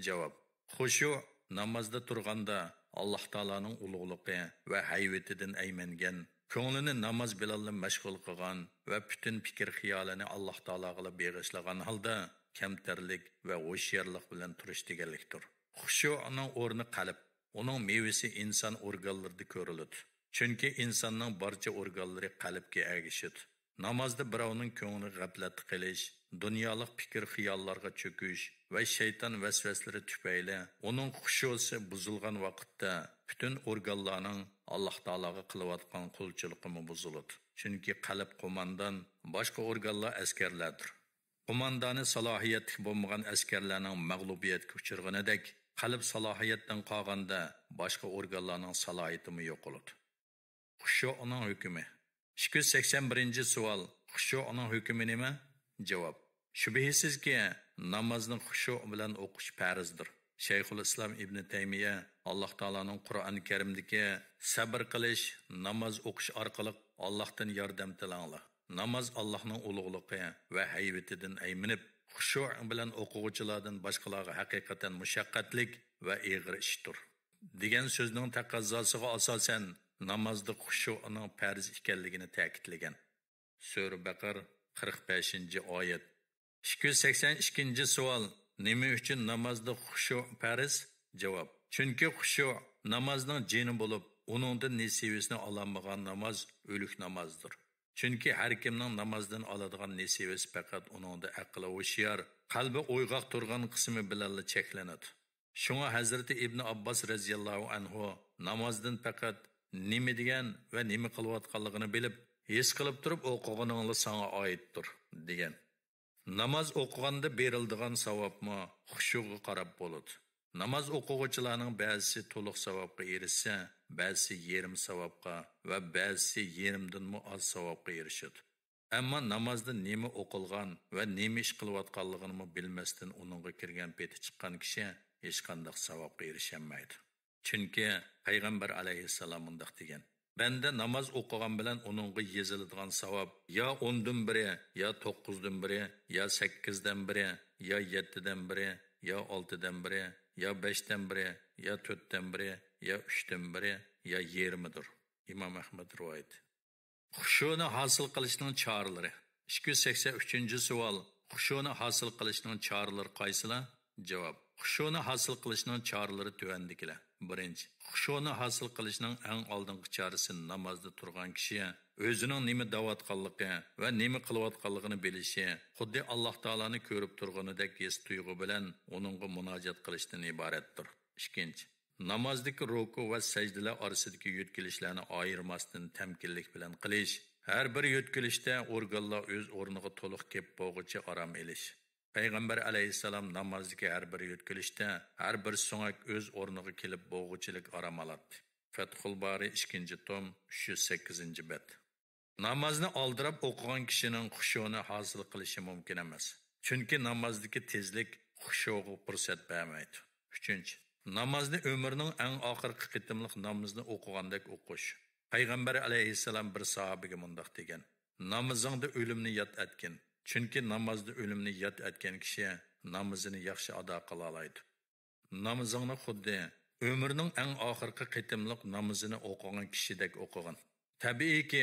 جاۋاب، خۇشۇ نامازدا تۇرغاندا ئاللاھ تائالانىڭ ئۇلۇغلۇقى ۋە ھەيۋىتىدىن ئەيمەنگەن، كۆڭلىنى ناماز بىلەنلا مەشغۇل قىلغان ۋە پۈتۈن پىكىر خىيالىنى ئاللاھ تائالاغىلا بېغىشلىغان ھالدا كەمتەرلىك ۋە ھوشيارلىق بىلەن تۇرۇش دېگەنلىكتۇر. خۇشۇنىڭ ئورنى قەلب، ئۇنىڭ مېۋىسى ئىنسان ئورگانلىرىدا كۆرۈلىدۇ. چۈنكى ئىنساننىڭ بارچە ئورگانلىرى قەلبكە ئەگىشىدۇ. نامازدا بىراۋنىڭ كۆڭلى غەپلەتتە قېلىش، دۇنيالىق پىكىر خىياللارغا چۆكۈش ۋە شەيتان ۋەسۋەسىلىرى تۈپەيلى ئۇنىڭ خۇشۇسى بۇزۇلغان ۋاقىتتا پۈتۈن ئورگانلارنىڭ ئاللاھ تائالاغا قىلىۋاتقان قۇلچىلىقىمۇ بۇزۇلىدۇ. چۈنكى قەلب قوماندان، باشقا ئورگانلار ئەسكەرلەردۇر. قوماندانى سالاھىيەتلىك بولمىغان ئەسكەرلەرنىڭ مەغلۇبىيەتكە ئۇچرىغىنىدەك، قەلب سالاھىيەتتىن قالغاندا باشقا ئورگانلارنىڭ سالاھىيىتىمۇ يوقىلىدۇ. خۇشۇنىڭ ھۆكمى. ئىككى يۈز سەكسەن بىرىنچى سوئال، خۇشۇنىڭ ھۆكمى نېمە؟ جاۋاب، شۈبھىسىزكى، نامازنى خۇشۇ بىلەن ئوقۇش پەرزدۇر. شەيخۇل ئىسلام ئىبنى تەيمىيە، ئاللاھ تائالانىڭ قۇرئان كەرىمدىكى سەبر قىلىش، ناماز ئوقۇش ئارقىلىق ئاللاھتىن ياردەم تىلەڭلار. ناماز ئاللاھنىڭ ئۇلۇغلۇقى ۋە ھەيۋىتىدىن ئەيمىنىپ، خۇشۇ بىلەن ئوقۇغۇچىلاردىن باشقىلارغا ھەقىقەتەن مۇشەققەتلىك ۋە ئېغىر ئىشتۇر، دېگەن سۆزنىڭ تەقەززاسىغا ئاساسەن، نامازدا خۇشۇنىڭ پەرز ئىكەنلىكىنى تەكىتلىگەن. سۈرە بەقەر، قىرىق بەشىنچى ئايەت. ئىككى يۈز سەكسەن ئىككىنچى سوئال، نېمە ئۈچۈن نامازدا خۇشۇ پەرز؟ جاۋاب، چۈنكى خۇشۇ نامازنىڭ جېنى بولۇپ، ئۇنىڭدىن نېسىۋىسىنى ئالالمىغان ناماز ئۆلۈك نامازدۇر. چۈنكى ھەر كىمنىڭ نامازدىن ئالىدىغان نېسىۋىسى پەقەت ئۇنىڭدا ئەقلى ھوشيار، قەلبى ئويغاق تۇرغان قىسمى بىلەنلا چەكلىنىدۇ. شۇڭا ھەزرىتى ئىبنى ئابباس رەزىياللاھۇ ئەنھۇ نامازدىن پەقەت نېمە دېگەن ۋە نېمە قىلىۋاتقانلىقىنى بىلىپ، ھېس قىلىپ تۇرۇپ ئوقۇغىنىڭلا ساڭا ئائىتتۇر، دېگەن. ناماز ئوقۇغاندا بېرىلىدىغان ساۋابمۇ خۇشۇغا قاراپ بولىدۇ. ناماز ئوقۇغۇچىلارنىڭ بەزىسى تولۇق ساۋابقا ئېرىشسە، بەزىسى يېرىم ساۋابقا ۋە بەزىسى يېرىمدىنمۇ ئاز ساۋابقا ئېرىشىدۇ. ئەمما نامازدا نېمە ئوقۇلغان ۋە نېمە ئىش قىلىۋاتقانلىقىنىمۇ بىلمەستىن ئۇنىڭغا كىرگەن پېتى چىققان كىشى ھېچقانداق ساۋابقا ئېرىشەلمەيدۇ. چۈنكى پەيغەمبەر ئەلەيھىسسالام مۇنداق دېگەن، بەندە ناماز ئوقۇغان بىلەن ئۇنىڭغا يېزىلىدىغان ساۋاب يا ئوندىن بىرى، يا توققۇزدىن بىرى، يا سەككىزدىن بىرى، يا يەتتىدىن بىرى، يا ئالتىدىن بىرى، يا بەشتىن بىرى، يا تۆتتىن بىرى، يا ئۈچتىن بىرى، يا يېرىمىدۇر. ئىمام ئەھمەد رىۋايىتى. خۇشۇنى ھاسىل قىلىشنىڭ چارىلىرى. ئىككى يۈز سەكسەن ئۈچىنچى سوئال، خۇشۇنى ھاسىل قىلىشنىڭ چارىلىرى قايسىلار؟ جاۋاب، خۇشۇنى ھاسىل قىلىشنىڭ چارىلىرى تۆۋەندىكىلەر. بىرىنچى، خۇشۇنى ھاسىل قىلىشنىڭ ئەڭ ئالدىنقى چارىسى نامازدا تۇرغان كىشى ئۆزىنىڭ نېمە دەۋاتقانلىقى ۋە نېمە قىلىۋاتقانلىقىنى بىلىشى، خۇددى ئاللاھ تائالانى كۆرۈپ تۇرغىنىدەك ھېس تۇيغۇ بىلەن ئۇنىڭغا مۇناجات قىلىشتىن ئىبارەتتۇر. ئىككىنچى، نامازدىكى رۇكۇ ۋە سەجدىلەر ئارىسىدىكى يۆتكىلىشلەرنى ئايرىماستىن تەمكىنلىك بىلەن قىلىش، ھەر بىر يۆتكىلىشتە ئورگانلار ئۆز ئورنىغا تولۇق كېلىپ بولغۇچە ئارام ئېلىش. پەيغەمبەر ئەلەيھىسسالام نامازدىكى ھەر بىر يۆتكىلىشتە ھەر بىر سۆڭەك ئۆز ئورنىغا كېلىپ بولغۇچىلىك ئارام ئالاتتى. فەتھۇل بارى، ئىككىنچى توم، ئۈچ يۈز سەككىزىنچى بەت. نامازنى ئالدىراپ ئوقۇغان كىشىنىڭ خۇشۇنى ھاسىل قىلىشى مۇمكىن ئەمەس. چۈنكى نامازدىكى تېزلىك خۇشۇغا پۇرسەت بەرمەيدۇ. ئۈچىنچى، نامازنى ئۆمرىنىڭ ئەڭ ئاخىرقى قېتىملىق نامىزىنى ئوقۇغاندەك ئوقۇش. پەيغەمبەر ئەلەيھىسسالام بىر ساھابىگە مۇنداق دېگەن، نامىزىڭدا ئۆلۈمنى ياد ئەتكىن. چۈنكى نامازدا ئۆلۈمنى ياد ئەتكەن كىشى نامىزىنى ياخشى ئادا قىلالايدۇ. نامىزىڭنى خۇددى ئۆمرىنىڭ ئەڭ ئاخىرقى قېتىملىق نامىزىنى ئوقۇغان كىشىدەك ئوقۇغىن. تەبىئىيكى،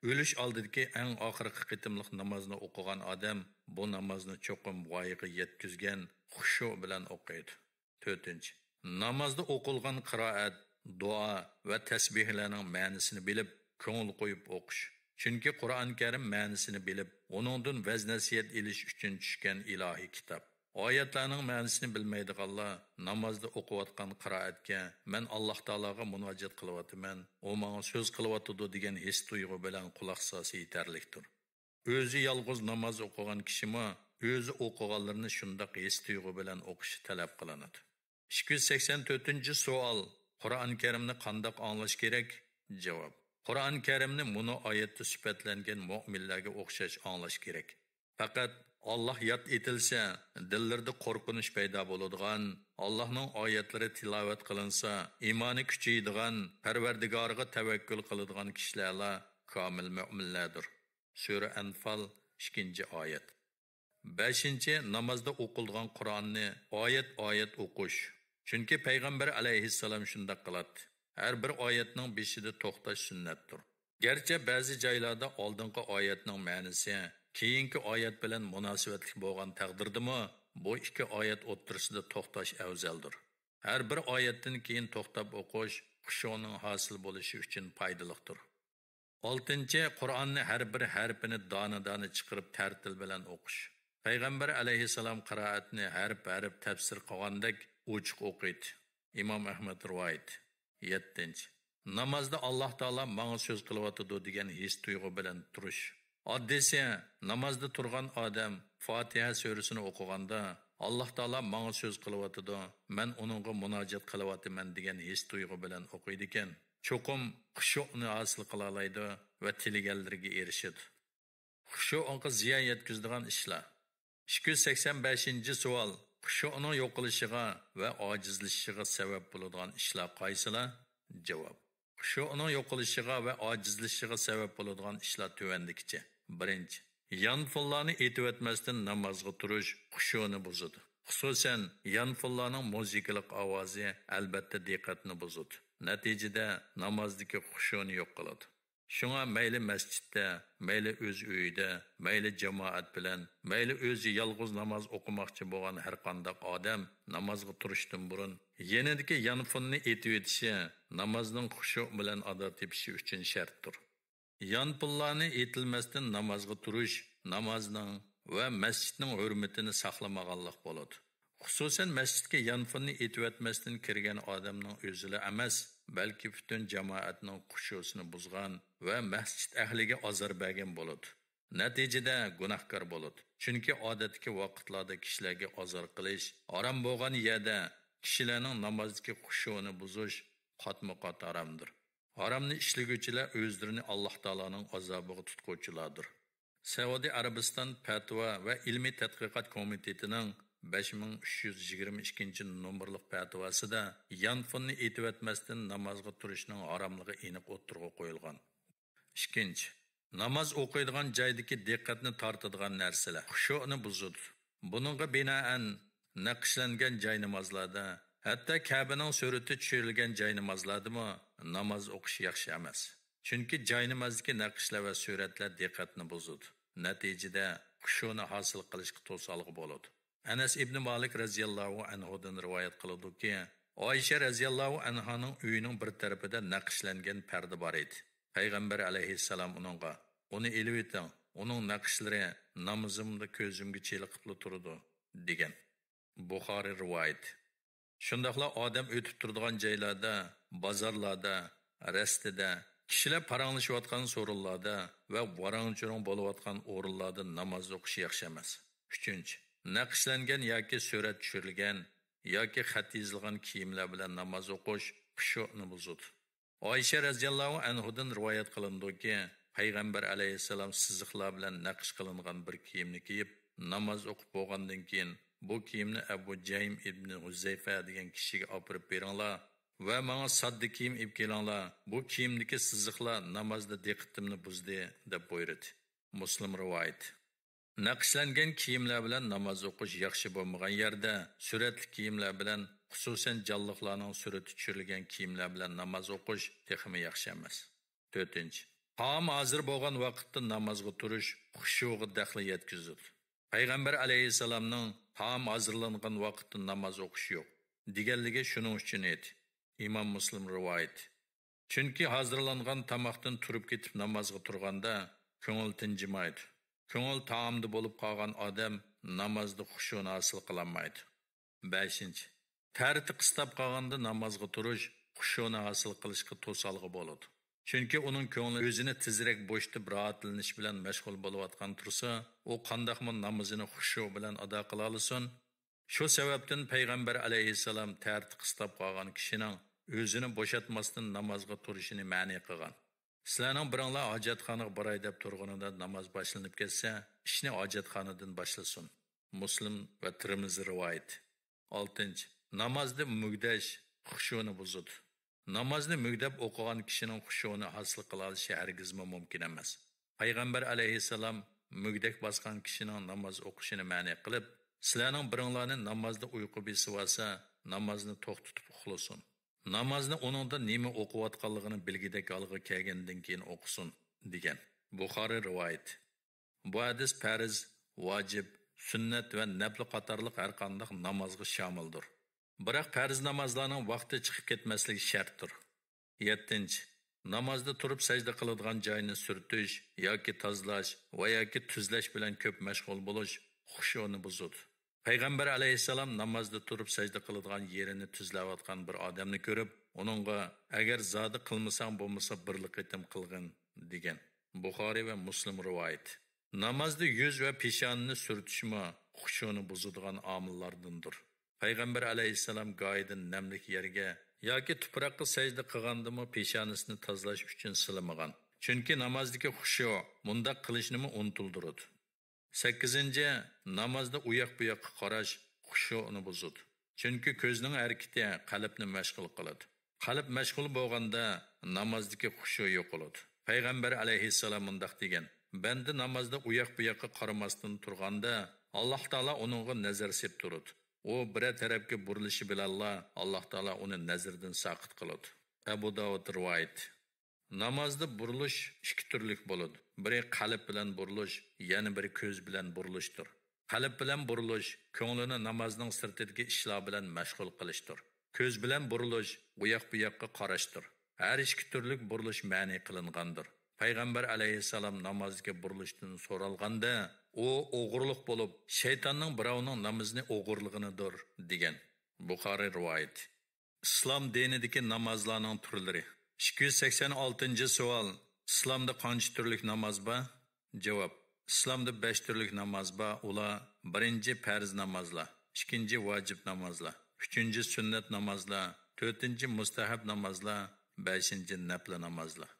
ئۆلۈش ئالدىدىكى ئەڭ ئاخىرقى قېتىملىق نامازنى ئوقۇغان ئادەم بۇ نامازنى چوقۇم ۋايىغا يەتكۈزگەن خۇشۇ بىلەن ئوقۇيدۇ. تۆتىنچى، نامازدا ئوقۇلغان قىرائەت، دۇئا ۋە تەسبىھلەرنىڭ مەنىسىنى بىلىپ، كۆڭۈل قويۇپ ئوقۇش. چۈنكى قۇرئان كەرىم مەنىسىنى بىلىپ، ئۇنىڭدىن ۋەز-نەسىھەت ئېلىش ئۈچۈن چۈشكەن ئىلاھىي كىتاب. ئايەتلەرنىڭ مەنىسىنى بىلمەيدىغانلار نامازدا ئوقۇۋاتقان قىرائەتكە، مەن ئاللاھ تائالاغا مۇناجات قىلىۋاتىمەن، ئۇ ماڭا سۆز قىلىۋاتىدۇ دېگەن ھېس تۇيغۇ بىلەن قۇلاق سالسا يېتەرلىكتۇر. ئۆزى يالغۇز ناماز ئوقۇغان كىشىمۇ ئۆزى ئوقۇغانلىرىنى شۇنداق ھېس تۇيغۇ بىلەن ئوقۇشى تەلەپ قىلىنىدۇ. ئىككى يۈز سەكسەن تۆتىنچى سوئال، قۇرئان كەرىمنى قانداق ئاڭلاش كېرەك؟ جاۋاب: قۇرئان كەرىمنى مۇنۇ ئايەتتە سۈپەتلەنگەن مۆمىنلەرگە ئوخشاش ئاڭلاش كېرەك. پەقەت ئاللاھ ياد ئېتىلسە، دىللىرىدا قورقۇنچ پەيدا بولىدىغان، ئاللاھنىڭ ئايەتلىرى تىلاۋەت قىلىنسا، ئىمانى كۈچىيىدىغان، پەرۋەردىگارىغا تەۋەككۈل قىلىدىغان كىشىلەرلا كامىل مۆمىنلەردۇر. سۈرە ئەنفال، ئىككىنچى ئايەت. بەشىنچى، نامازدا ئوقۇلىدىغان قۇرئاننى ئايەت-ئايەت ئوقۇش. چۈنكى پەيغەمبەر ئەلەيھىسسالام شۇنداق قىلاتتى. ھەر بىر ئايەتنىڭ بېشىدا توختاش سۈننەتتۇر. گەرچە بەزى جايلاردا ئالدىنقى ئايەتنىڭ مەنىسى كېيىنكى ئايەت بىلەن مۇناسىۋەتلىك بولغان تەقدىردىمۇ، بۇ ئىككى ئايەت ئوتتۇرىسىدا توختاش ئەۋزەلدۇر. ھەر بىر ئايەتتىن كېيىن توختاپ ئوقۇش خۇشۇنىڭ ھاسىل بولۇشى ئۈچۈن پايدىلىقتۇر. ئالتىنچى، قۇرئاننى ھەر بىر ھەرپىنى دانە-دانە چىقىرىپ تەرتىل بىلەن ئوقۇش. پەيغەمبەر ئەلەيھىسسالام قىرائەتنى ھەرپ-ھەرپ تەپسىر قىلغاندەك ئوچۇق ئوقۇيتتى. ئىمام ئەھمەد رىۋايىتى. يەتتىنچى، نامازدا «ئاللاھ تائالا ماڭا سۆز قىلىۋاتىدۇ» دېگەن ھېس-تۇيغۇ بىلەن تۇرۇش. ئاددىيسى، نامازدا تۇرغان ئادەم فاتىھە سۈرىسىنى ئوقۇغاندا، «ئاللاھ تائالا ماڭا سۆز قىلىۋاتىدۇ، مەن ئۇنىڭغا مۇناجات قىلىۋاتىمەن» دېگەن ھېس-تۇيغۇ بىلەن ئوقۇيدىكەن، چوقۇم خۇشۇئنى ھاسىل قىلالايدۇ ۋە تىلىگەنلىرىگە ئېرىشىدۇ. خۇشۇئغا زىيان يەتكۈزىدىغان ئىشلار. ئىككى يۈز سەكسەن بەشىنچى سوئال. خۇشۇئنىڭ يوقىلىشىغا ۋە ئاجىزلىشىشىغا سەۋەب بولىدىغان ئىشلار قايسىلار؟ جاۋاب. خۇشۇئنىڭ يوقىلىشىغا ۋە ئاجىزلىشىشىغا سەۋەب بولىدىغان ئىشلار تۆۋەندىكىچە. بىرىنچى، يانفونلارنى ئېتىۋەتمەستىن نامازغا تۇرۇش خۇشۇئنى بۇزىدۇ. خۇسۇسەن، يانفونلارنىڭ مۇزىكىلىق ئاۋازى ئەلبەتتە دىققەتنى بۇزىدۇ. نەتىجىدە نامازدىكى خۇشۇئنى يوق قىلىدۇ. شۇڭا مەيلى مەسچىتتە، مەيلى ئۆز ئۆيىدە، مەيلى جامائەت بىلەن، مەيلى ئۆزى يالغۇز ناماز ئوقۇماقچى بولغان ھەرقانداق ئادەم نامازغا تۇرۇشتىن بۇرۇن يېنىدىكى يانفوننى ئېتىۋېتىشى نامازنىڭ خۇشۇ بىلەن ئادا تېپىشى ئۈچۈن شەرتتۇر. يانفونلارنى ئېتىلمەستىن نامازغا تۇرۇش نامازنىڭ ۋە مەسچىتنىڭ ھۆرمىتىنى ساقلىمىغانلىق بولىدۇ. خۇسۇسەن، مەسچىتكە يانفوننى ئېتىۋەتمەستىن كىرگەن ئادەمنىڭ ئۆزىلا ئەمەس، بەلكى پۈتۈن جامائەتنىڭ خۇشۇسىنى بۇزغان ۋە مەسچىت ئەھلىگە ئازار بەرگەن بولىدۇ. نەتىجىدە گۇناھكار بولىدۇ. چۈنكى ئادەتتىكى ۋاقىتلاردا كىشىلەرگە ئازار قىلىش، ھارام بولغان يەردە كىشىلەرنىڭ نامازدىكى خۇشۇئىنى بۇزۇش قاتمۇ قات ھارامدۇر. ھارامنى ئىشلىگۈچىلەر ئۆزلىرىنى ئاللاھ تائالانىڭ ئازابىغا تۇتقۇچىلاردۇر. سەئۇدى ئەرەبىستان پەتىۋا ۋە ئىلمىي تەتقىقات كومىتېتىنىڭ بەش مىڭ ئۈچ يۈز يىگىرمە ئىككىنچى نومۇرلۇق پەتىۋاسىدا يانفوننى ئېتىۋەتمەستىن نامازغا تۇرۇشنىڭ ھاراملىقى ئېنىق ئوتتۇرىغا قويۇلغان. ئىككىنچى، ناماز ئوقۇيدىغان جايدىكى دىققەتنى تارتىدىغان نەرسىلەر خۇشۇئنى بۇزىدۇ. بۇنىڭغا بىنائەن، نەقىشلەنگەن جاينامازلاردا، ھەتتا كەبىنىڭ سۈرىتى چۈشۈرۈلگەن جاينامازلاردىمۇ ناماز ئوقۇش ياخشى ئەمەس. چۈنكى جاينامازدىكى نەقىشلەر ۋە سۈرەتلەر دىققەتنى بۇزىدۇ. نەتىجىدە خۇشۇنى ھاسىل قىلىشقا توسالغۇ بولىدۇ. ئەنەس ئىبنى مالىك رەزىياللاھۇ ئەنھۇدىن رىۋايەت قىلىدۇكى، ئائىشە رەزىياللاھۇ ئەنھانىڭ ئۆيىنىڭ بىر تەرىپىدە نەقىشلەنگەن پەردە بار ئىدى. پەيغەمبەر ئەلەيھىسسالام ئۇنىڭغا، «ئۇنى ئېلىۋېتىڭ، ئۇنىڭ نەقىشلىرى نامىزىمدا كۆزۈمگە چېلىقىپلا تۇرىدۇ» دېگەن. بۇخارىي رىۋايىتى. شۇنداقلا ئادەم ئۆتۈپ تۇرىدىغان جايلاردا، بازارلاردا، رەستىدە، كىشىلەر پاراڭلىشىۋاتقان سورۇنلاردا ۋە ۋاراڭ-چۇرۇڭ بولۇۋاتقان ئورۇنلاردا ناماز ئوقۇش ياخشى ئەمەس. ئۈچىنچى، نەقىشلەنگەن ياكى سۈرەت چۈشۈرۈلگەن ياكى خەت يېزىلغان كىيىملەر بىلەن ناماز ئوقۇش خۇشۇئنى بۇزىدۇ. ئائىشە رەزىياللاھۇ ئەنھۇدىن رىۋايەت قىلىنىدۇكى، پەيغەمبەر ئەلەيھىسسالام سىزىقلار بىلەن نەقىش قىلىنغان بىر كىيىمنى كىيىپ، ناماز ئوقۇپ بولغاندىن كېيىن، «بۇ كىيىمنى ئەبۇ جەيم ئىبنى ھۇزەيفە دېگەن كىشىگە ئاپىرىپ بېرىڭلار ۋە ماڭا ساددا كىيىم ئېلىپ كېلىڭلار، بۇ كىيىمدىكى سىزىقلار نامازدا دىققىتىمنى بۇزدى» دەپ بۇيرۇدى. مۇسلىم رىۋايىتى. نەقىشلەنگەن كىيىملەر بىلەن ناماز ئوقۇش ياخشى بولمىغان يەردە، سۈرەتلىك كىيىملەر بىلەن، خۇسۇسەن جانلىقلارنىڭ سۈرىتى چۈشۈرۈلگەن كىيىملەر بىلەن ناماز ئوقۇش تېخىمۇ ياخشى ئەمەس. تۆتىنچى، تائام ھازىر بولغان ۋاقىتتا نامازغا تۇرۇش خۇشۇغا دەخلى يەتكۈزىدۇ. پەيغەمبەر ئەلەيھىسسالامنىڭ «تائام ھازىرلانغان ۋاقىتتا ناماز ئوقۇش يوق» دېگەنلىكى شۇنىڭ ئۈچۈن ئىدى. ئىمام مۇسلىم رىۋايىتى. چۈنكى ھازىرلانغان تاماقتىن تۇرۇپ كېتىپ نامازغا تۇرغاندا كۆڭۈل تىنجىمايدۇ. كۆڭۈل تائامدا بولۇپ قالغان ئادەم نامازدا خۇشۇنى ھاسىل قىلالمايدۇ. بەشىنچى، تەرىتى قىستاپ قالغاندا نامازغا تۇرۇش خۇشۇنى ھاسىل قىلىشقا توسالغۇ بولىدۇ. چۈنكى ئۇنىڭ كۆڭلى ئۆزىنى تېزرەك بوشىتىپ راھەتلىنىش بىلەن مەشغۇل بولۇۋاتقان تۇرسا، ئۇ قانداقمۇ نامىزىنى خۇشۇ بىلەن ئادا قىلالىسۇن؟ شۇ سەۋەبتىن پەيغەمبەر ئەلەيھىسسالام تەرىتى قىستاپ قالغان كىشىنىڭ ئۆزىنى بوشاتماستىن نامازغا تۇرۇشىنى مەنئى قىلغان. سىلەرنىڭ بىرىڭلار ھاجەتخانىغا باراي دەپ تۇرغىنىدا ناماز باشلىنىپ كەتسە، ئىشنى ھاجەتخانىدىن باشلىسۇن. مۇسلىم ۋە تىرمىزى رىۋايىتى. ئالتىنچى، نامازدا مۈگدەش خۇشۇنى بۇزىدۇ. نامازنى مۈگدەپ ئوقۇغان كىشىنىڭ خۇشۇنى ھاسىل قىلالىشى ھەرگىزمۇ مۇمكىن ئەمەس. پەيغەمبەر ئەلەيھىسسالام مۈگدەك باسقان كىشىنىڭ ناماز ئوقۇشىنى مەنئى قىلىپ، سىلەرنىڭ بىرىڭلارنى نامازدا ئۇيقۇ بېسىۋالسا، نامازنى توختىتىپ ئۇخلىسۇن. نامازنى ئۇنىڭدا نېمە ئوقۇۋاتقانلىقىنى بىلگۈدەك ھالغا كەلگەندىن كېيىن ئوقۇسۇن، دېگەن. بۇخارىي رىۋايىتى. بۇ ھەدىس پەرز، ۋاجىپ، سۈننەت ۋە نەپلى قاتارلىق ھەرقانداق نامازغا شامىلدۇر. بىراق پەرز نامازلارنىڭ ۋاقتى چىقىپ كەتمەسلىكى شەرتتۇر. يەتتىنچى، نامازدا تۇرۇپ سەجدە قىلىدىغان جاينى سۈرتۈش ياكى تازىلاش ۋە ياكى تۈزلەش بىلەن كۆپ مەشغۇل بولۇش خۇشۇنى بۇزىدۇ. پەيغەمبەر ئەلەيھىسسالام نامازدا تۇرۇپ سەجدە قىلىدىغان يېرىنى تۈزلەۋاتقان بىر ئادەمنى كۆرۈپ، ئۇنىڭغا، «ئەگەر زادى قىلمىساڭ بولمىسا بىرلا قېتىم قىلغىن» دېگەن. بۇخارىي ۋە مۇسلىم رىۋايىتى. نامازدا يۈز ۋە پېشانىنى سۈرتۈشمۇ خۇشۇنى بۇزىدىغان ئامىللاردىندۇر. پەيغەمبەر ئەلەيھىسسالام گاھىدا نەملىك يەرگە ياكى تۇپراققا سەجدە قىلغاندىمۇ پېشانىسىنى تازىلاش ئۈچۈن سىلىمىغان. چۈنكى نامازدىكى خۇشۇ مۇنداق قىلىشنىمۇ ئۇنتۇلدۇرىدۇ. سەككىزىنچى، نامازدا ئۇياق-بۇياققا قاراش خۇشۇنى بۇزىدۇ. چۈنكى كۆزنىڭ ھەرىكىتى قەلبنى مەشغۇل قىلىدۇ. قەلب مەشغۇل بولغاندا نامازدىكى خۇشۇ يوقىلىدۇ. پەيغەمبەر ئەلەيھىسسالام مۇنداق دېگەن: «بەندە نامازدا ئۇياق-بۇياققا قارىماستىن تۇرغاندا، ئاللاھ تائالا ئۇنىڭغا نەزەر سېلىپ تۇرىدۇ. ئۇ بىرەر تەرەپكە بۇرۇلۇشى بىلەنلا ئاللاھ تائالا ئۇنى نەزىرىدىن ساقىت قىلىدۇ.» ئەبۇ داۋۇد رىۋايىتى. نامازدا بۇرۇلۇش ئىككى تۈرلۈك بولىدۇ. بىرى قەلب بىلەن بۇرۇلۇش، يەنە بىرى كۆز بىلەن بۇرۇلۇشتۇر. قەلب بىلەن بۇرۇلۇش كۆڭلىنى نامازنىڭ سىرتىدىكى ئىشلار بىلەن مەشغۇل قىلىشتۇر. كۆز بىلەن بۇرۇلۇش ئۇياق-بۇياققا قاراشتۇر. ھەر ئىككى تۈرلۈك بۇرۇلۇش مەنئى قىلىنغاندۇر. پەيغەمبەر ئەلەيھىسسالام نامازدىكى بۇرۇلۇشتىن سورالغاندا، ئۇ ئوغرىلىق بولۇپ، شەيتاننىڭ بىراۋنىڭ نامىزىنى ئوغرىلىغىنىدۇر، دېگەن. بۇخارىي رىۋايىتى. ئىسلام دىنىدىكى نامازلارنىڭ تۈرلىرى. ئىككى يۈز سەكسەن ئالتىنچى سوئال. ئىسلامدا قانچە تۈرلۈك ناماز بار؟ جاۋاب. ئىسلامدا بەش تۈرلۈك ناماز بار. ئۇلار: بىرىنچى، پەرز نامازلار، ئىككىنچى، ۋاجىپ نامازلار، ئۈچىنچى، سۈننەت نامازلار، تۆتىنچى، مۇستەھەب نامازلار، بەشىنچى، نەپلى نامازلار.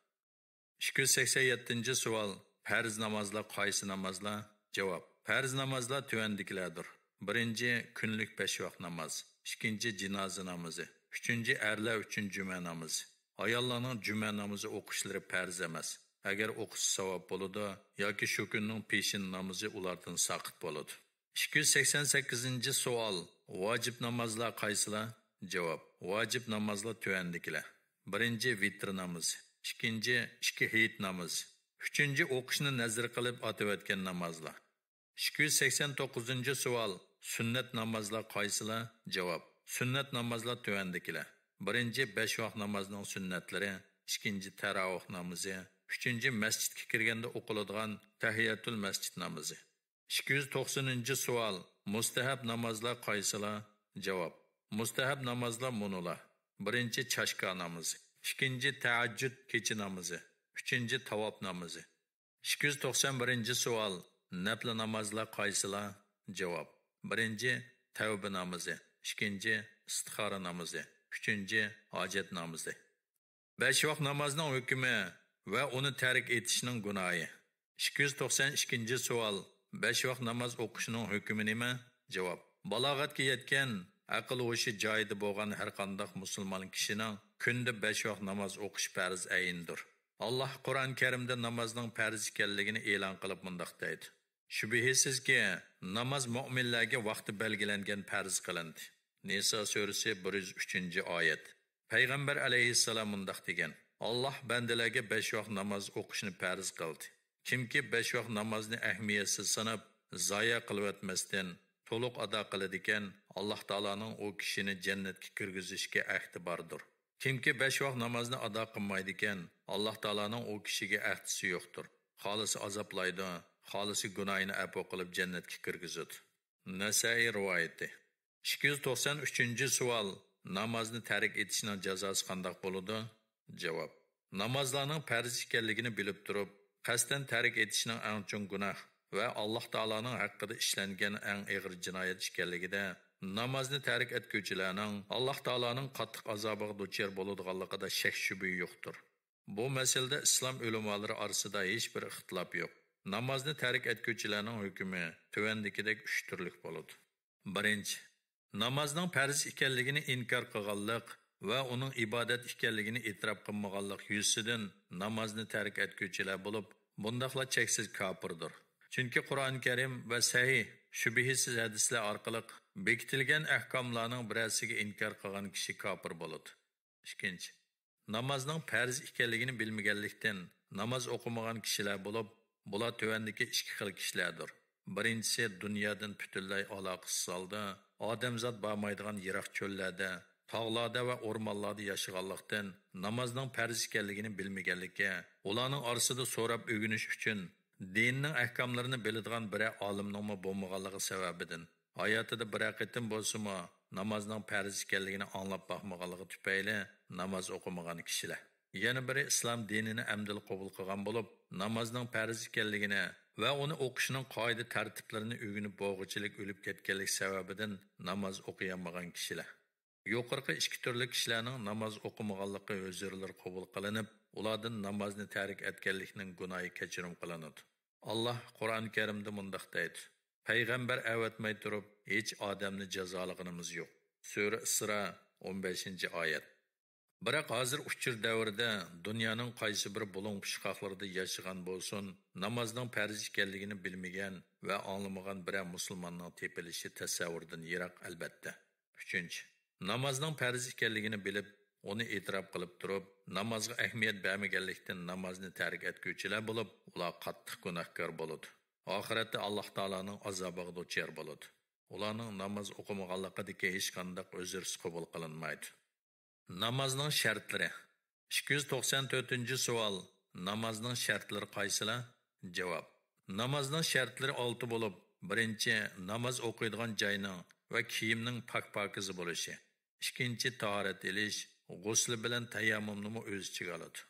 ئىككى يۈز سەكسەن يەتتىنچى سوئال. پەرز نامازلار قايسى نامازلار؟ جاۋاب. پەرز نامازلار تۆۋەندىكىلەردۇر. بىرىنچى، كۈنلۈك بەش ۋاق ناماز. ئىككىنچى، جىنازا نامىزى. ئۈچىنچى، ئەرلەر ئۈچۈن جۈمە نامىزى. ئاياللارنىڭ جۈمە نامىزى ئوقۇشلىرى پەرز ئەمەس. ئەگەر ئوقۇسا ساۋاب بولىدۇ، ياكى شۇ كۈننىڭ پېشىن نامىزى ئۇلاردىن ساقىت بولىدۇ. ئىككى يۈز سەكسەن سەككىزىنچى سوئال. ۋاجىپ نامازلار قايسىلار؟ جاۋاب. ۋاجىپ نامازلار تۆۋەندىكىلەر. بىرىنچى، ۋىتىر نامىزى. ئىككىنچى، ئىككى ھېيت نامىزى. ئۈچىنچى، ئوقۇشنى نەزىر قىلىپ ئاتىۋەتكەن نامازلار. ئىككى يۈز سەكسەن توققۇزىنچى سوئال. سۈننەت نامازلار قايسىلار؟ جاۋاب. سۈننەت نامازلار تۆۋەندىكىلەر. بىرىنچى، بەش ۋاق نامازنىڭ سۈننەتلىرى. ئىككىنچى، تاراۋىھ نامىزى. ئۈچىنچى، مەسچىتكە كىرگەندە ئوقۇلىدىغان تەھىيەتۇل مەسچىت نامىزى. ئىككى يۈز توقسىنىنچى سوئال. مۇستەھەب نامازلار قايسىلار؟ جاۋاب. مۇستەھەب نامازلار مۇنۇلار. بىرىنچى، چاشكا نامىزى. ئىككىنچى، تەھەججۇد كېچە نامىزى. ئۈچىنچى، تاۋاپ نامىزى. ئىككى يۈز توقسان بىرىنچى سوئال. نەپلى نامازلار قايسىلار؟ جاۋاب. بىرىنچى، تەۋبە نامىزى. ئىككىنچى، ئىستىخارە نامىزى. ئۈچىنچى، ھاجەت نامىزى. بەش ۋاق نامازنىڭ ھۆكمى ۋە ئۇنى تەرك ئېتىشنىڭ گۇناھى. ئىككى يۈز توقسان ئىككىنچى سوئال. بەش ۋاق ناماز ئوقۇشنىڭ ھۆكمى نېمە؟ جاۋاب. بالاغەتكە يەتكەن، ئەقىل ھوشى جايىدا بولغان ھەرقانداق مۇسۇلمان كىشىنىڭ كۈندە بەش ۋاق ناماز ئوقۇشى پەرز ئەينىدۇر. ئاللاھ قۇرئان كەرىمدە نامازنىڭ پەرز ئىكەنلىكىنى ئېلان قىلىپ مۇنداق دەيدۇ: «شۈبھىسىزكى، ناماز مۆمىنلەرگە ۋاقتى بەلگىلەنگەن پەرز قىلىندى.» نىسا سۈرىسى، بىر يۈز ئۈچىنچى ئايەت. پەيغەمبەر ئەلەيھىسسالام مۇنداق دېگەن: «ئاللاھ بەندىلەرگە بەش ۋاق ناماز ئوقۇشنى پەرز قىلدى. كىمكى بەش ۋاق نامازنى ئەھمىيەتسىز ساناپ، زايە قىلىۋەتمەستىن، تولۇق ئادا قىلىدىكەن، ئاللاھ تائالانىڭ ئۇ كىشىنى جەننەتكە كىرگۈزۈشكە ئەھدى باردۇر. كىمكى بەش ۋاق نامازنى ئادا قىلمايدىكەن، ئاللاھ تائالانىڭ ئۇ كىشىگە ئەھدىسى يوقتۇر. خالىسا ئازابلايدۇ، خالىسا گۇناھىنى ئەپۇ قىلىپ جەننەتكە كىرگۈزىدۇ.» نەسەئىي رىۋايىتى. ئىككى يۈز توقسان ئۈچىنچى سوئال. نامازنى تەرك ئېتىشنىڭ جازاسى قانداق بولىدۇ؟ جاۋاب. نامازلارنىڭ پەرز ئىكەنلىكىنى بىلىپ تۇرۇپ، قەستەن تەرك ئېتىشنىڭ ئەڭ چوڭ گۇناھ ۋە ئاللاھ تائالانىڭ ھەققىدە ئىشلەنگەن ئەڭ ئېغىر جىنايەت ئىكەنلىكىدە نامازنى تەرك ئەتكۈچىلەرنىڭ ئاللاھ تائالانىڭ قاتتىق ئازابىغا دۇچار بولىدىغانلىقىدا شەك-شۈبھە يوقتۇر. بۇ مەسىلىدە ئىسلام ئۆلىمالىرى ئارىسىدا ھېچبىر ئىختىلاپ يوق. نامازنى تەرك ئەتكۈچىلەرنىڭ ھۆكمى تۆۋەندىكىدەك ئۈچ تۈرلۈك بولىدۇ. بىرىنچى، نامازنىڭ پەرز ئىكەنلىكىنى ئىنكار قىلغانلىق ۋە ئۇنىڭ ئىبادەت ئىكەنلىكىنى ئېتىراپ قىلمىغانلىق يۈزىسىدىن نامازنى تەرك ئەتكۈچىلەر بولۇپ، بۇنداقلار چەكسىز كاپىردۇر. چۈنكى قۇرئان كەرىم ۋە سەھىھ، شۈبھىسىز ھەدىسلەر ئارقىلىق بېكىتىلگەن ئەھكاملارنىڭ بىرەرسىگە ئىنكار قىلغان كىشى كاپىر بولىدۇ. ئىككىنچى، نامازنىڭ پەرز ئىكەنلىكىنى بىلمىگەنلىكتىن ناماز ئوقۇمىغان كىشىلەر بولۇپ، بۇلار تۆۋەندىكى ئىككى خىل كىشىلەردۇر. بىرىنچىسى، دۇنيادىن پۈتۈنلەي ئالاقىسىز ھالدا، ئادەمزات بارمايدىغان يىراق چۆللەردە، تاغلاردا ۋە ئورمانلاردا ياشىغانلىقتىن، نامازنىڭ پەرز ئىكەنلىكىنى بىلمىگەنلىكى، ئۇلارنىڭ ئارىسىدا سوراپ ئۆگىنىش ئۈچۈن دىننىڭ ئەھكاملىرىنى بىلىدىغان بىرەر ئالىمنىڭمۇ بولمىغانلىقى سەۋەبىدىن، ھاياتىدا بىرەر قېتىم بولسىمۇ نامازنىڭ پەرز ئىكەنلىكىنى ئاڭلاپ باقمىغانلىقى تۈپەيلى ناماز ئوقۇمىغان كىشىلەر. يەنە بىرى ئىسلام دىنىنى ئەمدىلا قوبۇل قىلغان بولۇپ، نامازنىڭ پەرز ئىكەنلىكىنى ۋە ئۇنى ئوقۇشنىڭ قائىدە-تەرتىپلىرىنى ئۆگىنىپ بولغۇچىلىك ئۆلۈپ كەتكەنلىك سەۋەبىدىن ناماز ئوقۇيالمىغان كىشىلەر. يۇقىرىقى ئىككى تۈرلۈك كىشىلەرنىڭ ناماز ئوقۇمىغانلىقى ئۆزرىلىرى قوبۇل قىلىنىپ، ئۇلاردىن نامازنى تەرك ئەتكەنلىكنىڭ گۇناھى كەچۈرۈم قىلىنىدۇ. ئاللاھ قۇرئان كەرىمدە مۇنداق دەيدۇ: «پەيغەمبەر ئەۋەتمەي تۇرۇپ، ھېچ ئادەمنى جازالىغىنىمىز يوق.» سۈرە ئىسرا، ئون بەشىنچى ئايەت. بىراق ھازىر ئۇچۇر دەۋرىدە دۇنيانىڭ قايسى بىر بۇلۇڭ پۇچقاقلىرىدا ياشىغان بولسۇن، نامازنىڭ پەرز ئىكەنلىكىنى بىلمىگەن ۋە ئاڭلىمىغان بىرەر مۇسۇلماننىڭ تېپىلىشى تەسەۋۋۇردىن يىراق، ئەلبەتتە. ئۈچىنچى، نامازنىڭ پەرز ئىكەنلىكىنى بىلىپ، ئۇنى ئېتىراپ قىلىپ تۇرۇپ، نامازغا ئەھمىيەت بەرمىگەنلىكتىن نامازنى تەرك ئەتكۈچىلەر بولۇپ، ئۇلار قاتتىق گۇناھكار بولىدۇ. ئاخىرەتتە ئاللاھ تائالانىڭ ئازابىغا دۇچار بولىدۇ. ئۇلارنىڭ ناماز ئوقۇمىغانلىقىدىكى ھېچقانداق ئۆزرىسى قوبۇل قىلىنمايدۇ. نامازنىڭ شەرتلىرى. ئىككى يۈز توقسان تۆتىنچى سوئال، نامازنىڭ شەرتلىرى قايسىلار؟ جاۋاب. نامازنىڭ شەرتلىرى ئالتە بولۇپ، بىرىنچى، ناماز ئوقۇيدىغان جاينىڭ ۋە كىيىمنىڭ پاك-پاكىزە بولۇشى. ئىككىنچى، تاھارەت ئېلىش، غۇسلى بىلەن تەيەممۇمنىمۇ ئۆز ئىچىگە ئالىدۇ.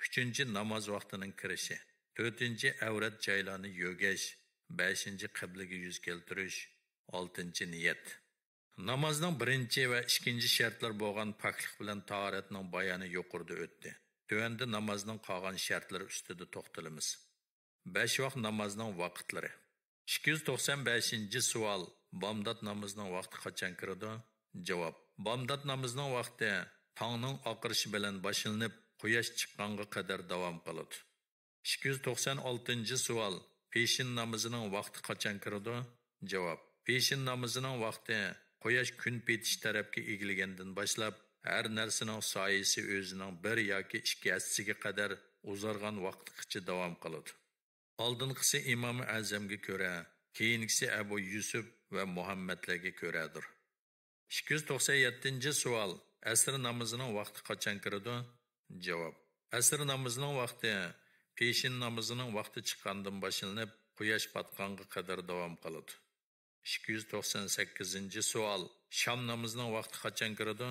ئۈچىنچى، ناماز ۋاقتىنىڭ كىرىشى. تۆتىنچى، ئەۋرەت جايلارنى يۆگەش. بەشىنچى، قىبلىگە يۈز كەلتۈرۈش. ئالتىنچى، نىيەت. نامازنىڭ بىرىنچى ۋە ئىككىنچى شەرتلىرى بولغان پاكلىق بىلەن تاھارەتنىڭ بايانى يۇقىرىدا ئۆتتى. تۆۋەندە نامازنىڭ قالغان شەرتلىرى ئۈستىدە توختىلىمىز. بەش ۋاق نامازنىڭ ۋاقىتلىرى. ئىككى يۈز توقسان بەشىنچى سوئال، بامدات نامىزىنىڭ ۋاقتى قاچان كىرىدۇ؟ جاۋاب. بامدات نامىزىنىڭ ۋاقتى تاڭنىڭ ئاقىرىشى بىلەن باشلىنىپ، قۇياش چىققانغا قەدەر داۋام قىلىدۇ. ئىككى يۈز توقسان ئالتىنچى سوئال، پېشىن نامىزىنىڭ ۋاقتى قاچان كىرىدۇ؟ جاۋاب. پېشىن نامىزىنىڭ ۋاقتى قۇياش كۈن پېتىش تەرەپكە ئېگىلگەندىن باشلاپ، ھەر نەرسىنىڭ سايىسى ئۆزىنىڭ بىر ياكى ئىككى ھەسسىسىگە قەدەر ئۇزارغان ۋاقىتقىچە داۋام قىلىدۇ. ئالدىنقىسى ئىمامى ئەزەمگە كۆرە، كېيىنكىسى ئەبۇ يۈسۈپ ۋە مۇھەممەدلەرگە كۆرەدۇر. ئىككى يۈز توقسان يەتتىنچى سوئال، ئەسىر نامىزىنىڭ ۋاقتى قاچان كىرىدۇ؟ جاۋاب. ئەسىر نامىزىنىڭ ۋاقتى پېشىن نامىزىنىڭ ۋاقتى چىققاندىن باشلىنىپ، قۇياش پاتقانغا قەدەر داۋام قىلىدۇ. ئىككى يۈز توقسان سەككىزىنچى سوئال، شام نامىزىنىڭ ۋاقتى قاچان كىرىدۇ؟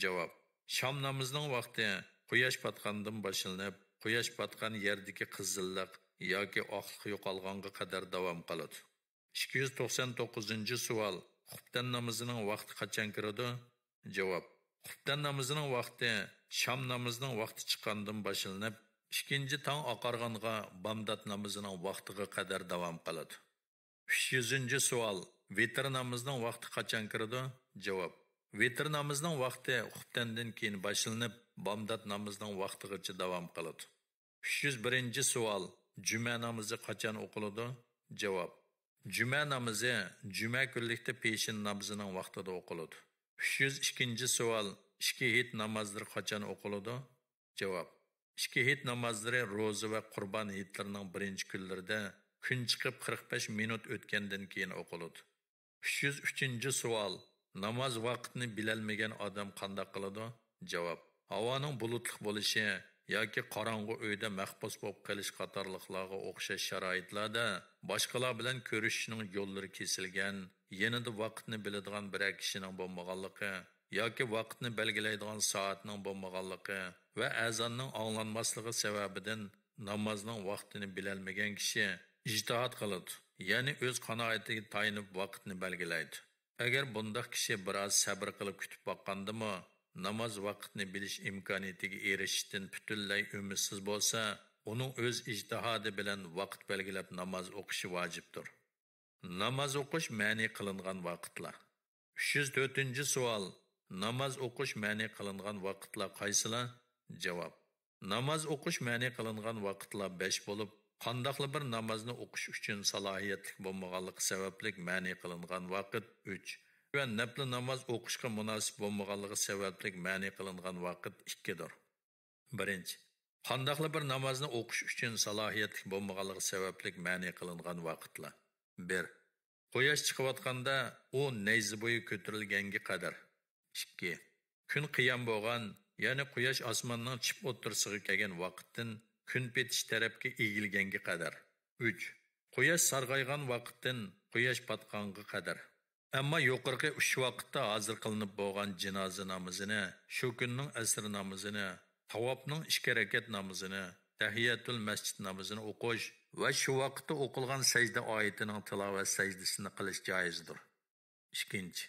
جاۋاب. شام نامىزىنىڭ ۋاقتى قۇياش پاتقاندىن باشلىنىپ، قۇياش پاتقان يەردىكى قىزىللىق ياكى ئاقلىق يوقالغانغا قەدەر داۋام قىلىدۇ. ئىككى يۈز توقسان توققۇزىنچى سوئال، خۇپتەن نامىزىنىڭ ۋاقتى قاچان كىرىدۇ؟ جاۋاب. خۇپتەن نامىزىنىڭ ۋاقتى شام نامىزىنىڭ ۋاقتى چىققاندىن باشلىنىپ، ئىككىنچى تاڭ ئاقارغانغا بامدات نامىزىنىڭ ۋاقتىغا قەدەر داۋام قىلىدۇ. ئۈچ يۈزىنچى سوئال، ۋىتىر نامىزىنىڭ ۋاقتى قاچان كىرىدۇ؟ جاۋاب. ۋىتىر نامىزىنىڭ ۋاقتى خۇپتەندىن كېيىن باشلىنىپ، بامدات نامىزىنىڭ ۋاقتىغىچە داۋام قىلىدۇ. ئۈچ يۈز بىرىنچى سوئال، جۈمە نامىزى قاچان ئوقۇلىدۇ؟ جاۋاب. جۈمە نامىزى جۈمە كۈنلۈكتە پېشىن نامىزىنىڭ ۋاقتىدا ئوقۇلىدۇ. ئۈچ يۈز ئىككىنچى سوئال، ئىككى ھېيت نامازلىرى قاچان ئوقۇلىدۇ؟ جاۋاب. ئىككى ھېيت نامازلىرى روزا ۋە قۇربان ھېيتلىرىنىڭ بىرىنچى كۈنلىرىدە كۈن چىقىپ قىرىق بەش مىنۇت ئۆتكەندىن كېيىن ئوقۇلىدۇ. ئۈچ يۈز ئۈچىنچى سوئال، ناماز ۋاقتىنى بىلەلمىگەن ئادەم قانداق قىلىدۇ؟ جاۋاب. ھاۋانىڭ بۇلۇتلۇق بولۇشى ياكى قاراڭغۇ ئۆيدە مەھبۇس بولۇپ قېلىش قاتارلىقلارغا ئوخشاش شارائىتلاردا باشقىلار بىلەن كۆرۈشۈشنىڭ يوللىرى كېسىلگەن، يېنىدا ۋاقىتنى بىلىدىغان بىرەر كىشىنىڭ بولمىغانلىقى ياكى ۋاقىتنى بەلگىلەيدىغان سائەتنىڭ بولمىغانلىقى ۋە ئەزاننىڭ ئاڭلانماسلىقى سەۋەبىدىن نامازنىڭ ۋاقتىنى بىلەلمىگەن كىشى ئىجتىھات قىلىدۇ، يەنى ئۆز قانائىتىگە تايىنىپ ۋاقىتنى بەلگىلەيدۇ. ئەگەر بۇنداق كىشى بىراز سەبرى قىلىپ كۈتۈپ باققاندىمۇ، ناماز ۋاقىتنى بىلىش ئىمكانىيىتىگە ئېرىشىشتىن پۈتۈنلەي ئۈمىدسىز بولسا، ئۇنىڭ ئۆز ئىجتىھادى بىلەن ۋاقىت بەلگىلەپ ناماز ئوقۇشى ۋاجىپتۇر. ناماز ئوقۇش مەنئى قىلىنغان ۋاقىتلار. ئۈچ يۈز تۆتىنچى سوئال، ناماز ئوقۇش مەنئى قىلىنغان ۋاقىتلار قايسىلار؟ جاۋاب، ناماز ئوقۇش مەنئى قىلىنغان ۋاقىتلار بەش بولۇپ، قانداقلا بىر نامازنى ئوقۇش ئۈچۈن سالاھىيەتلىك بولمىغانلىقى سەۋەبلىك مەنئى قىلىنغان ۋاقىت ئۈچ ۋە نەپلى ناماز ئوقۇشقا مۇناسىپ بولمىغانلىقى سەۋەبلىك مەنئى قىلىنغان ۋاقىت ئىككىدۇر. بىرىنچى، قانداقلا بىر نامازنى ئوقۇش ئۈچۈن سالاھىيەتلىك بولمىغانلىقى سەۋەبلىك مەنئى قىلىنغان ۋاقىتلار. بىر، قۇياش چىقىۋاتقاندا ئۇ نەيزە بويى كۆتۈرۈلگەنگە قەدەر. ئىككى، كۈن قىيام بولغان، يەنى قۇياش ئاسماننىڭ چىپ ئوتتۇرىسىغا كەلگەن ۋاقىتتىن كۈن پېتىش تەرەپكە ئېگىلگەنگە قەدەر. ئۈچ، قۇياش سارغايغان ۋاقىتتىن قۇياش پاتقانغا قەدەر. ئەمما يۇقىرىقى ئۈچ ۋاقىتتا ھازىر قىلىنىپ بولغان جىنازا نامىزىنى، شۇ كۈننىڭ ئەسىر نامىزىنى، تاۋاپنىڭ ئىككى رەكەت نامىزىنى، تەھىيەتۇل مەسچىت نامىزىنى ئوقۇش ۋە شۇ ۋاقىتتا ئوقۇلغان سەجدە ئايىتىنىڭ تىلاۋەت سەجدىسىنى قىلىش جائىزدۇر. ئىككىنچى،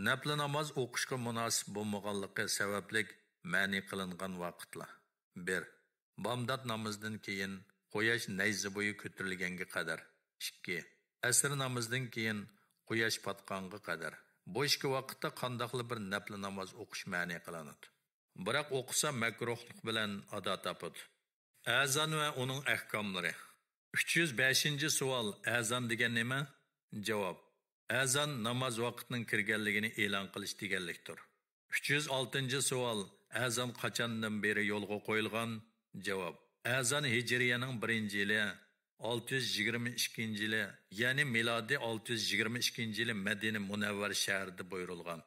نەپلى ناماز ئوقۇشقا مۇناسىپ بولمىغانلىقى سەۋەبلىك مەنئى قىلىنغان ۋاقىتلار. بىر، بامدات نامىزىدىن كېيىن قۇياش نەيزە بويى كۆتۈرۈلگەنگە قەدەر. ئىككى، ئەسىر نامىزىدىن كېيىن قۇياش پاتقانغا قەدەر. بۇ ئىككى ۋاقىتتا قانداقلا بىر نەپلى ناماز ئوقۇش مەنئى قىلىنىدۇ. بىراق ئوقۇسا مەكرۇھلۇق بىلەن ئادا تاپىدۇ. ئەزان ۋە ئۇنىڭ ئەھكاملىرى. ئۈچ يۈز بەشىنچى سوئال، ئەزان دېگەن نېمە؟ جاۋاب، ئەزان ناماز ۋاقتىنىڭ كىرگەنلىكىنى ئېلان قىلىش دېگەنلىكتۇر. ئۈچ يۈز ئالتىنچى سوئال، ئەزان قاچاندىن بېرى يولغا قويۇلغان؟ جاۋاب، ئەزان ھىجرىيەنىڭ بىرىنچى يىلى، ئالتە يۈز يىگىرمە ئىككىنچى يىلى، يەنى مىلادىي ئالتە يۈز يىگىرمە ئىككىنچى يىلى مەدىنە مۇنەۋۋەر شەھىرىدە بۇيرۇلغان.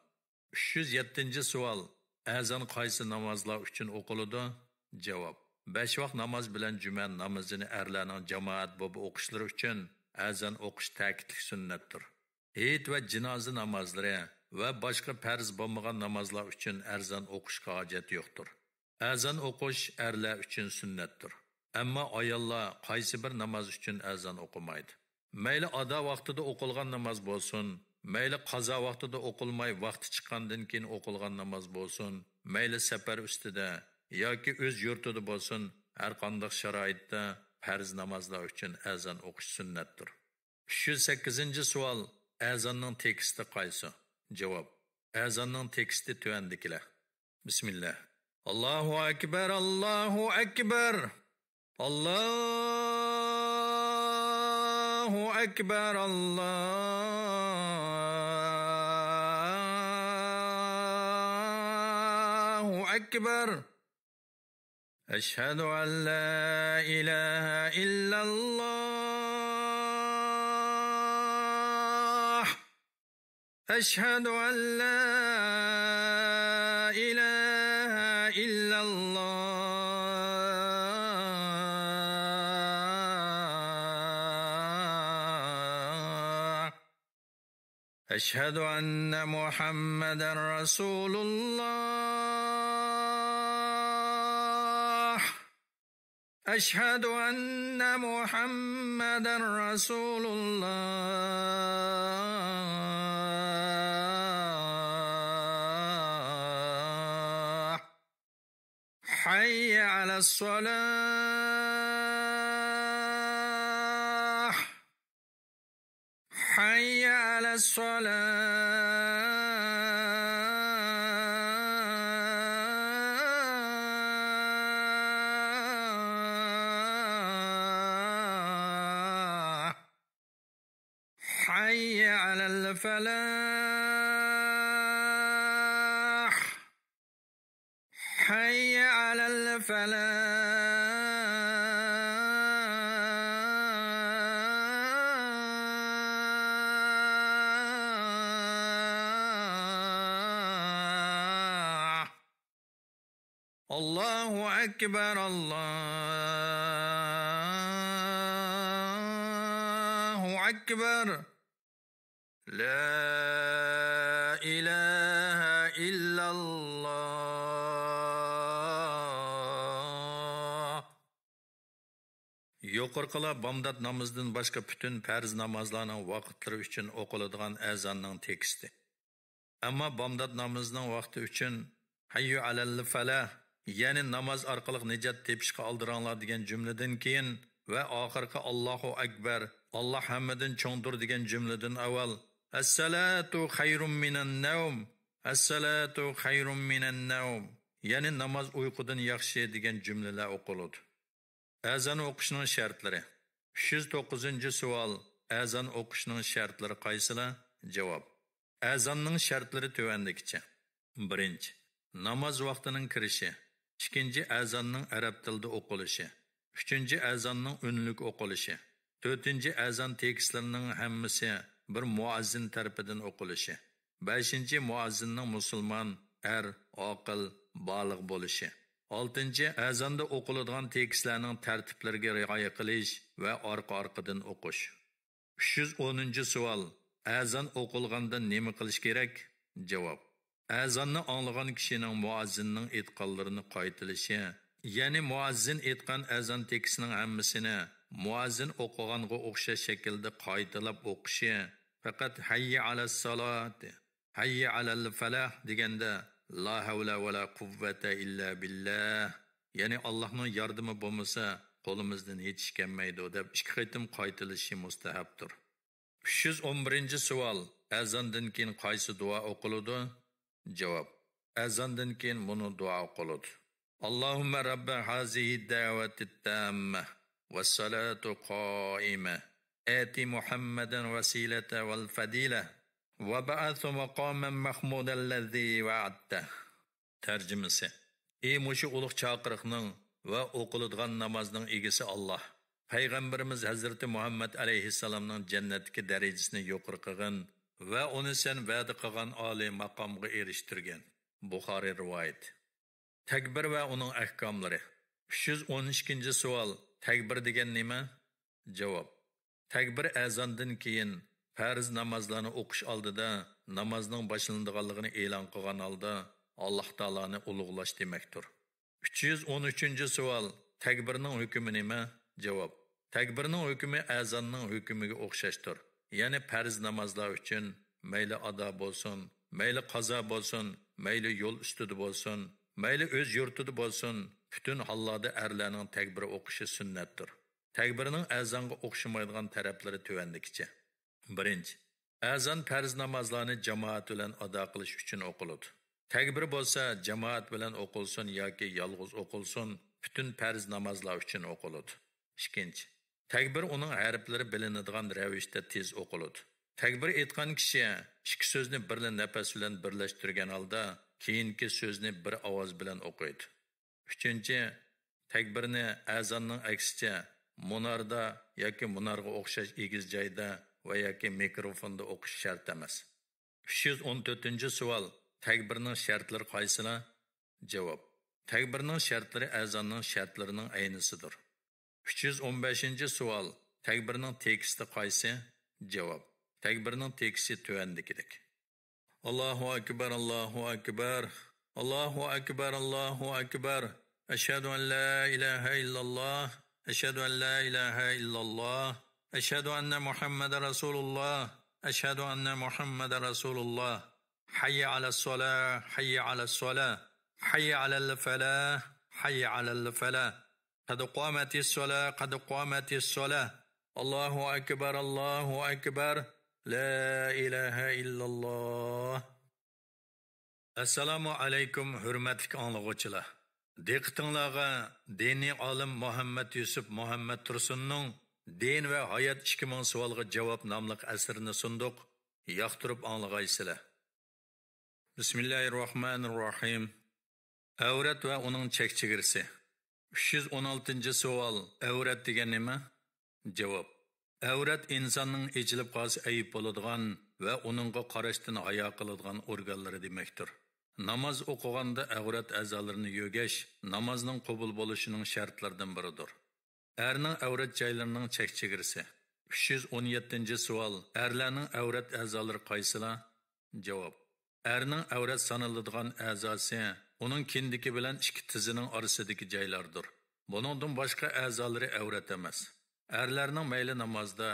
ئۈچ يۈز يەتتىنچى سوئال، ئەزان قايسى نامازلار ئۈچۈن ئوقۇلىدۇ؟ جاۋاب، بەش ۋاق ناماز بىلەن جۈمە نامىزىنى ئەرلەرنىڭ جامائەت بولۇپ ئوقۇشلىرى ئۈچۈن ئەزان ئوقۇش تەكىتلىك سۈننەتتۇر. ھېيت ۋە جىنازا نامازلىرى ۋە باشقا پەرز بولمىغان نامازلار ئۈچۈن ئەزان ئوقۇشقا ھاجەت يوقتۇر. ئەزان ئوقۇش ئەرلەر ئۈچۈن سۈننەتتۇر. ئەمما ئاياللار قايسى بىر ناماز ئۈچۈن ئەزان ئوقۇمايدۇ. مەيلى ئادا ۋاقتىدا ئوقۇلغان ناماز بولسۇن، مەيلى قازا ۋاقتىدا ئوقۇلماي ۋاقتى چىققاندىن كېيىن ئوقۇلغان ناماز بولسۇن، مەيلى سەپەر ئۈستىدە ياكى ئۆز يۇرتىدا بولسۇن، ھەر قانداق شارائىتتا پەرز نامازلار ئۈچۈن ئەزان ئوقۇش سۈننەتتۇر. ئۈچ يۈز سەككىزىنچى سوئال، ئەزاننىڭ تېكىستى قايسى؟ جاۋاب، ئەزاننىڭ تېكىستى تۆۋەندىكىلەر. بىسمىللا. ئاللاھۇ ئەكبەر، ئاللاھۇ ئەكبەر. ئاللاھۇ ئەكبەر، ئاللاھۇ ئەكبەر. أشهد أن لا إله إلا الله. أشهد أن لا إله إلا الله. أشهد أن محمدا رسول الله. أشهد أن محمدا رسول الله. حي على الصلاة. حي على الصلاة. حي على الفلاح. حي على الفلاح. الله أكبر، الله أكبر. لا إله إلا الله. يۇقىرىقىلار بامدات نامىزىدىن باشقا پۈتۈن پەرز نامازلارنىڭ ۋاقىتلىرى ئۈچۈن ئوقۇلىدىغان ئەزاننىڭ تېكىستى. ئەمما بامدات نامىزىنىڭ ۋاقتى ئۈچۈن «ھەييۇ ئەلەل فەلاھ»، يەنى «ناماز ئارقىلىق نىجات تېپىشقا ئالدىراڭلار» دېگەن جۈملىدىن كېيىن ۋە ئاخىرقى «ئاللاھۇ ئەكبەر، ئاللاھ ھەممىدىن چوڭدۇر» دېگەن جۈملىدىن ئاۋۋال «ئەسسەلاتۇ خەيرۇم مىنەن نەۋم، ئەسسەلاتۇ خەيرۇم مىنەن نەۋم»، يەنى «ناماز ئۇيقۇدىن ياخشى» دېگەن جۈملىلەر ئوقۇلىدۇ. ئەزان ئوقۇشنىڭ شەرتلىرى. ئۈچ يۈز توققۇزىنچى سوئال، ئەزان ئوقۇشنىڭ شەرتلىرى قايسىلار؟ جاۋاب. ئەزاننىڭ شەرتلىرى تۆۋەندىكىچە. بىرىنچى، ناماز ۋاقتىنىڭ كىرىشى. ئىككىنچى، ئەزاننىڭ ئەرەب تىلىدا ئوقۇلۇشى. ئۈچىنچى، ئەزاننىڭ ئۈنلۈك ئوقۇلۇشى. تۆتىنچى، ئەزان تېكىستلىرىنىڭ ھەممىسى بىر مۇئەززىن تەرىپىدىن ئوقۇلۇشى. بەشىنچى، مۇئەززىننىڭ مۇسۇلمان، ئەر، ئاقىل، بالىغ بولۇشى. ئالتىنچى، ئەزاندا ئوقۇلىدىغان تېكىستلەرنىڭ تەرتىپلىرىگە رىئايە قىلىش ۋە ئارقا-ئارقىدىن ئوقۇش. ئۈچ يۈز ئونىنچى سوئال، ئەزان ئوقۇلغاندا نېمە قىلىش كېرەك؟ جاۋاب. ئەزاننى ئاڭلىغان كىشىنىڭ مۇئەززىننىڭ ئېيتقانلىرىنى قايتىلىشى، يەنى مۇئەززىن ئېيتقان ئەزان تېكىستىنىڭ ھەممىسىنى مۇئەززىن ئوقۇغانغا ئوخشاش شەكىلدە قايتىلاپ ئوقۇشى، پەقەت «ھەييە ئەلەسسالات، ھەييە ئەلەل فەلاھ» دېگەندە «لا ھەۋلە ۋە لا قۇۋۋەتە ئىللا بىللاھ»، يەنى «ئاللاھنىڭ ياردىمى بولمىسا، قولىمىزدىن ھېچ ئىش كەلمەيدۇ» دەپ ئىككى قېتىم قايتىلىشى مۇستەھەپتۇر. ئۈچ يۈز ئون بىرىنچى سوئال، ئەزاندىن كېيىن قايسى دۇئا ئوقۇلىدۇ؟ جاۋاب. ئەزاندىن كېيىن مۇنۇ دۇئا ئوقۇلىدۇ. اللهم رب هذه الدعوة التامة والصلاة القائمة، آت محمدا الوسيلة والفضيلة، وابعثه مقاما محمودا الذي وعدته. تەرجىمىسى. ئى مۇشۇ ئۇلۇغ چاقىرىقنىڭ ۋە ئوقۇلىدىغان نامازنىڭ ئىگىسى ئاللاھ، پەيغەمبىرىمىز ھەزرىتى مۇھەممەد ئەلەيھىسسالامنىڭ جەننەتتىكى دەرىجىسىنى يۇقىرى قىلغىن ۋە ئۇنى سەن ۋەدە قىلغان ئالىي ماقامغا ئېرىشتۈرگىن. بۇخارىي رىۋايىتى. تەكبىر ۋە ئۇنىڭ ئەھكاملىرى. ئۈچ يۈز ئون ئىككىنچى سوئال، تەكبىر دېگەن نېمە؟ جاۋاب. تەكبىر ئەزاندىن كېيىن پەرز نامازلارنى ئوقۇش ئالدىدا نامازنىڭ باشلىنىدىغانلىقىنى ئېلان قىلغان ھالدا ئاللاھ تائالانى ئۇلۇغلاش دېمەكتۇر. ئۈچ يۈز ئون ئۈچىنچى سوئال، تەكبىرنىڭ ھۆكمى نېمە؟ جاۋاب. تەكبىرنىڭ ھۆكمى ئەزاننىڭ ھۆكمىگە ئوخشاشتۇر. يەنى پەرز نامازلار ئۈچۈن، مەيلى ئادا بولسۇن، مەيلى قازا بولسۇن، مەيلى يول ئۈستىدە بولسۇن، مەيلى ئۆز يۇرتىدا بولسۇن، پۈتۈن ھاللاردا ئەرلەرنىڭ تەكبىر ئوقۇشى سۈننەتتۇر. تەكبىرنىڭ ئەزانغا ئوخشىمايدىغان تەرەپلىرى تۆۋەندىكىچە. بىرىنچى، ئەزان پەرز نامازلارنى جامائەت بىلەن ئادا قىلىش ئۈچۈن ئوقۇلىدۇ. تەكبىر بولسا جامائەت بىلەن ئوقۇلسۇن ياكى يالغۇز ئوقۇلسۇن، پۈتۈن پەرز نامازلار ئۈچۈن ئوقۇلىدۇ. ئىككىنچى، تەكبىر ئۇنىڭ ھەرپلىرى بىلىنىدىغان رەۋىشتە تېز ئوقۇلىدۇ. تەكبىر ئېيتقان كىشى ئىككى سۆزنى بىرلا نەپەس بىلەن بىرلەشتۈرگەن ھالدا كېيىنكى سۆزنى بىر ئاۋاز بىلەن ئوقۇيدۇ. ئۈچىنچى، تەكبىرنى ئەزاننىڭ ئەكسىچە مۇناردا ياكى مۇنارغا ئوخشاش ئېگىز جايدا ۋە ياكى مىكروفوندا ئوقۇش شەرت ئەمەس. ئۈچ يۈز ئون تۆتىنچى سوئال، تەكبىرنىڭ شەرتلىرى قايسىلار؟ جاۋاب، تەكبىرنىڭ شەرتلىرى ئەزاننىڭ شەرتلىرىنىڭ ئەينىسىدۇر. ئۈچ يۈز ئون بەشىنچى سوئال، تەكبىرنىڭ تېكىستى قايسى؟ جاۋاب، تەكبىرنىڭ تېكىستى تۆۋەندىكىدەك. الله أكبر، الله أكبر، الله أكبر، الله أكبر. أشهد أن لا إله إلا الله، أشهد أن لا إله إلا الله، أشهد أن محمد رسول الله، أشهد أن محمد رسول الله. حي على الصلاة، حي على الصلاة، حي على الفلاح، حي على الفلاح. قد قامت الصلاة، قد قامت الصلاة. الله أكبر، الله أكبر. لا إله إلا الله. ئەسسالامۇ ئەلەيكۇم، ھۆرمەتلىك ئاڭلىغۇچىلار. دىققىتىڭلارغا دىنىي ئالىم مۇھەممەد يۈسۈپ مۇھەممەد تۇرسۇننىڭ دىن ۋە ھايات ئىككى مىڭ سوئالغا جاۋاب ناملىق ئەسىرىنى سۇندۇق. ياقتۇرۇپ ئاڭلىغايسىلەر. بىسمىللاھىرراھمانىرراھىم. ئەۋرەت ۋە ئۇنىڭ چەك-چېگرىسى. ئۈچ يۈز ئون ئالتىنچى سوئال، ئەۋرەت دېگەن نېمە؟ جاۋاب، ئەۋرەت ئىنساننىڭ ئېچىلىپ قالسا ئەيىب بولىدىغان ۋە ئۇنىڭغا قاراشتىن ھايا قىلىدىغان ئورگانلىرى دېمەكتۇر. ناماز ئوقۇغاندا ئەۋرەت ئەزالىرىنى يۆگەش نامازنىڭ قوبۇل بولۇشىنىڭ شەرتلىرىدىن بىرىدۇر. ئەرنىڭ ئەۋرەت جايلىرىنىڭ چەك-چېگرىسى. ئۈچ يۈز ئون يەتتىنچى سوئال، ئەرلەرنىڭ ئەۋرەت ئەزالىرى قايسىلار؟ جاۋاب، ئەرنىڭ ئەۋرەت سانىلىدىغان ئەزاسى ئۇنىڭ كىندىكى بىلەن ئىككى تىزىنىڭ ئارىسىدىكى جايلاردۇر. بۇنىڭدىن باشقا ئەزالىرى ئەۋرەت ئەمەس. ئەرلەرنىڭ مەيلى نامازدا،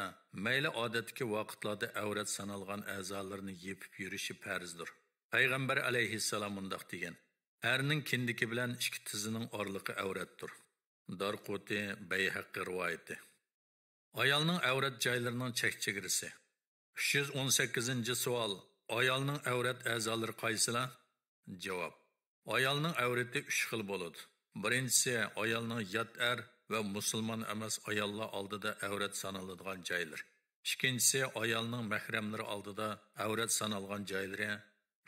مەيلى ئادەتتىكى ۋاقىتلاردا ئەۋرەت سانالغان ئەزالىرىنى يېپىپ يۈرۈشى پەرزدۇر. پەيغەمبەر ئەلەيھىسسالام مۇنداق دېگەن: «ئەرنىڭ كىندىكى بىلەن ئىككى تىزىنىڭ ئارىلىقى ئەۋرەتتۇر.» دارقۇتى، بەيھەققى رىۋايىتى. ئايالنىڭ ئەۋرەت جايلىرىنىڭ چەك-چېگرىسى. ئۈچ يۈز ئون سەككىزىنچى سوئال: ئايالنىڭ ئەۋرەت ئەزالىرى قايسىلار؟ جاۋاب: ئايالنىڭ ئەۋرىتى ئۈچ خىل بولىدۇ. بىرىنچىسى، ئايالنىڭ يات ئەر ۋە مۇسۇلمان ئەمەس ئاياللار ئالدىدا ئەۋرەت سانىلىدىغان جايلىرى. ئىككىنچىسى، ئايالنىڭ مەھرەملىرى ئالدىدا ئەۋرەت سانالغان جايلىرى.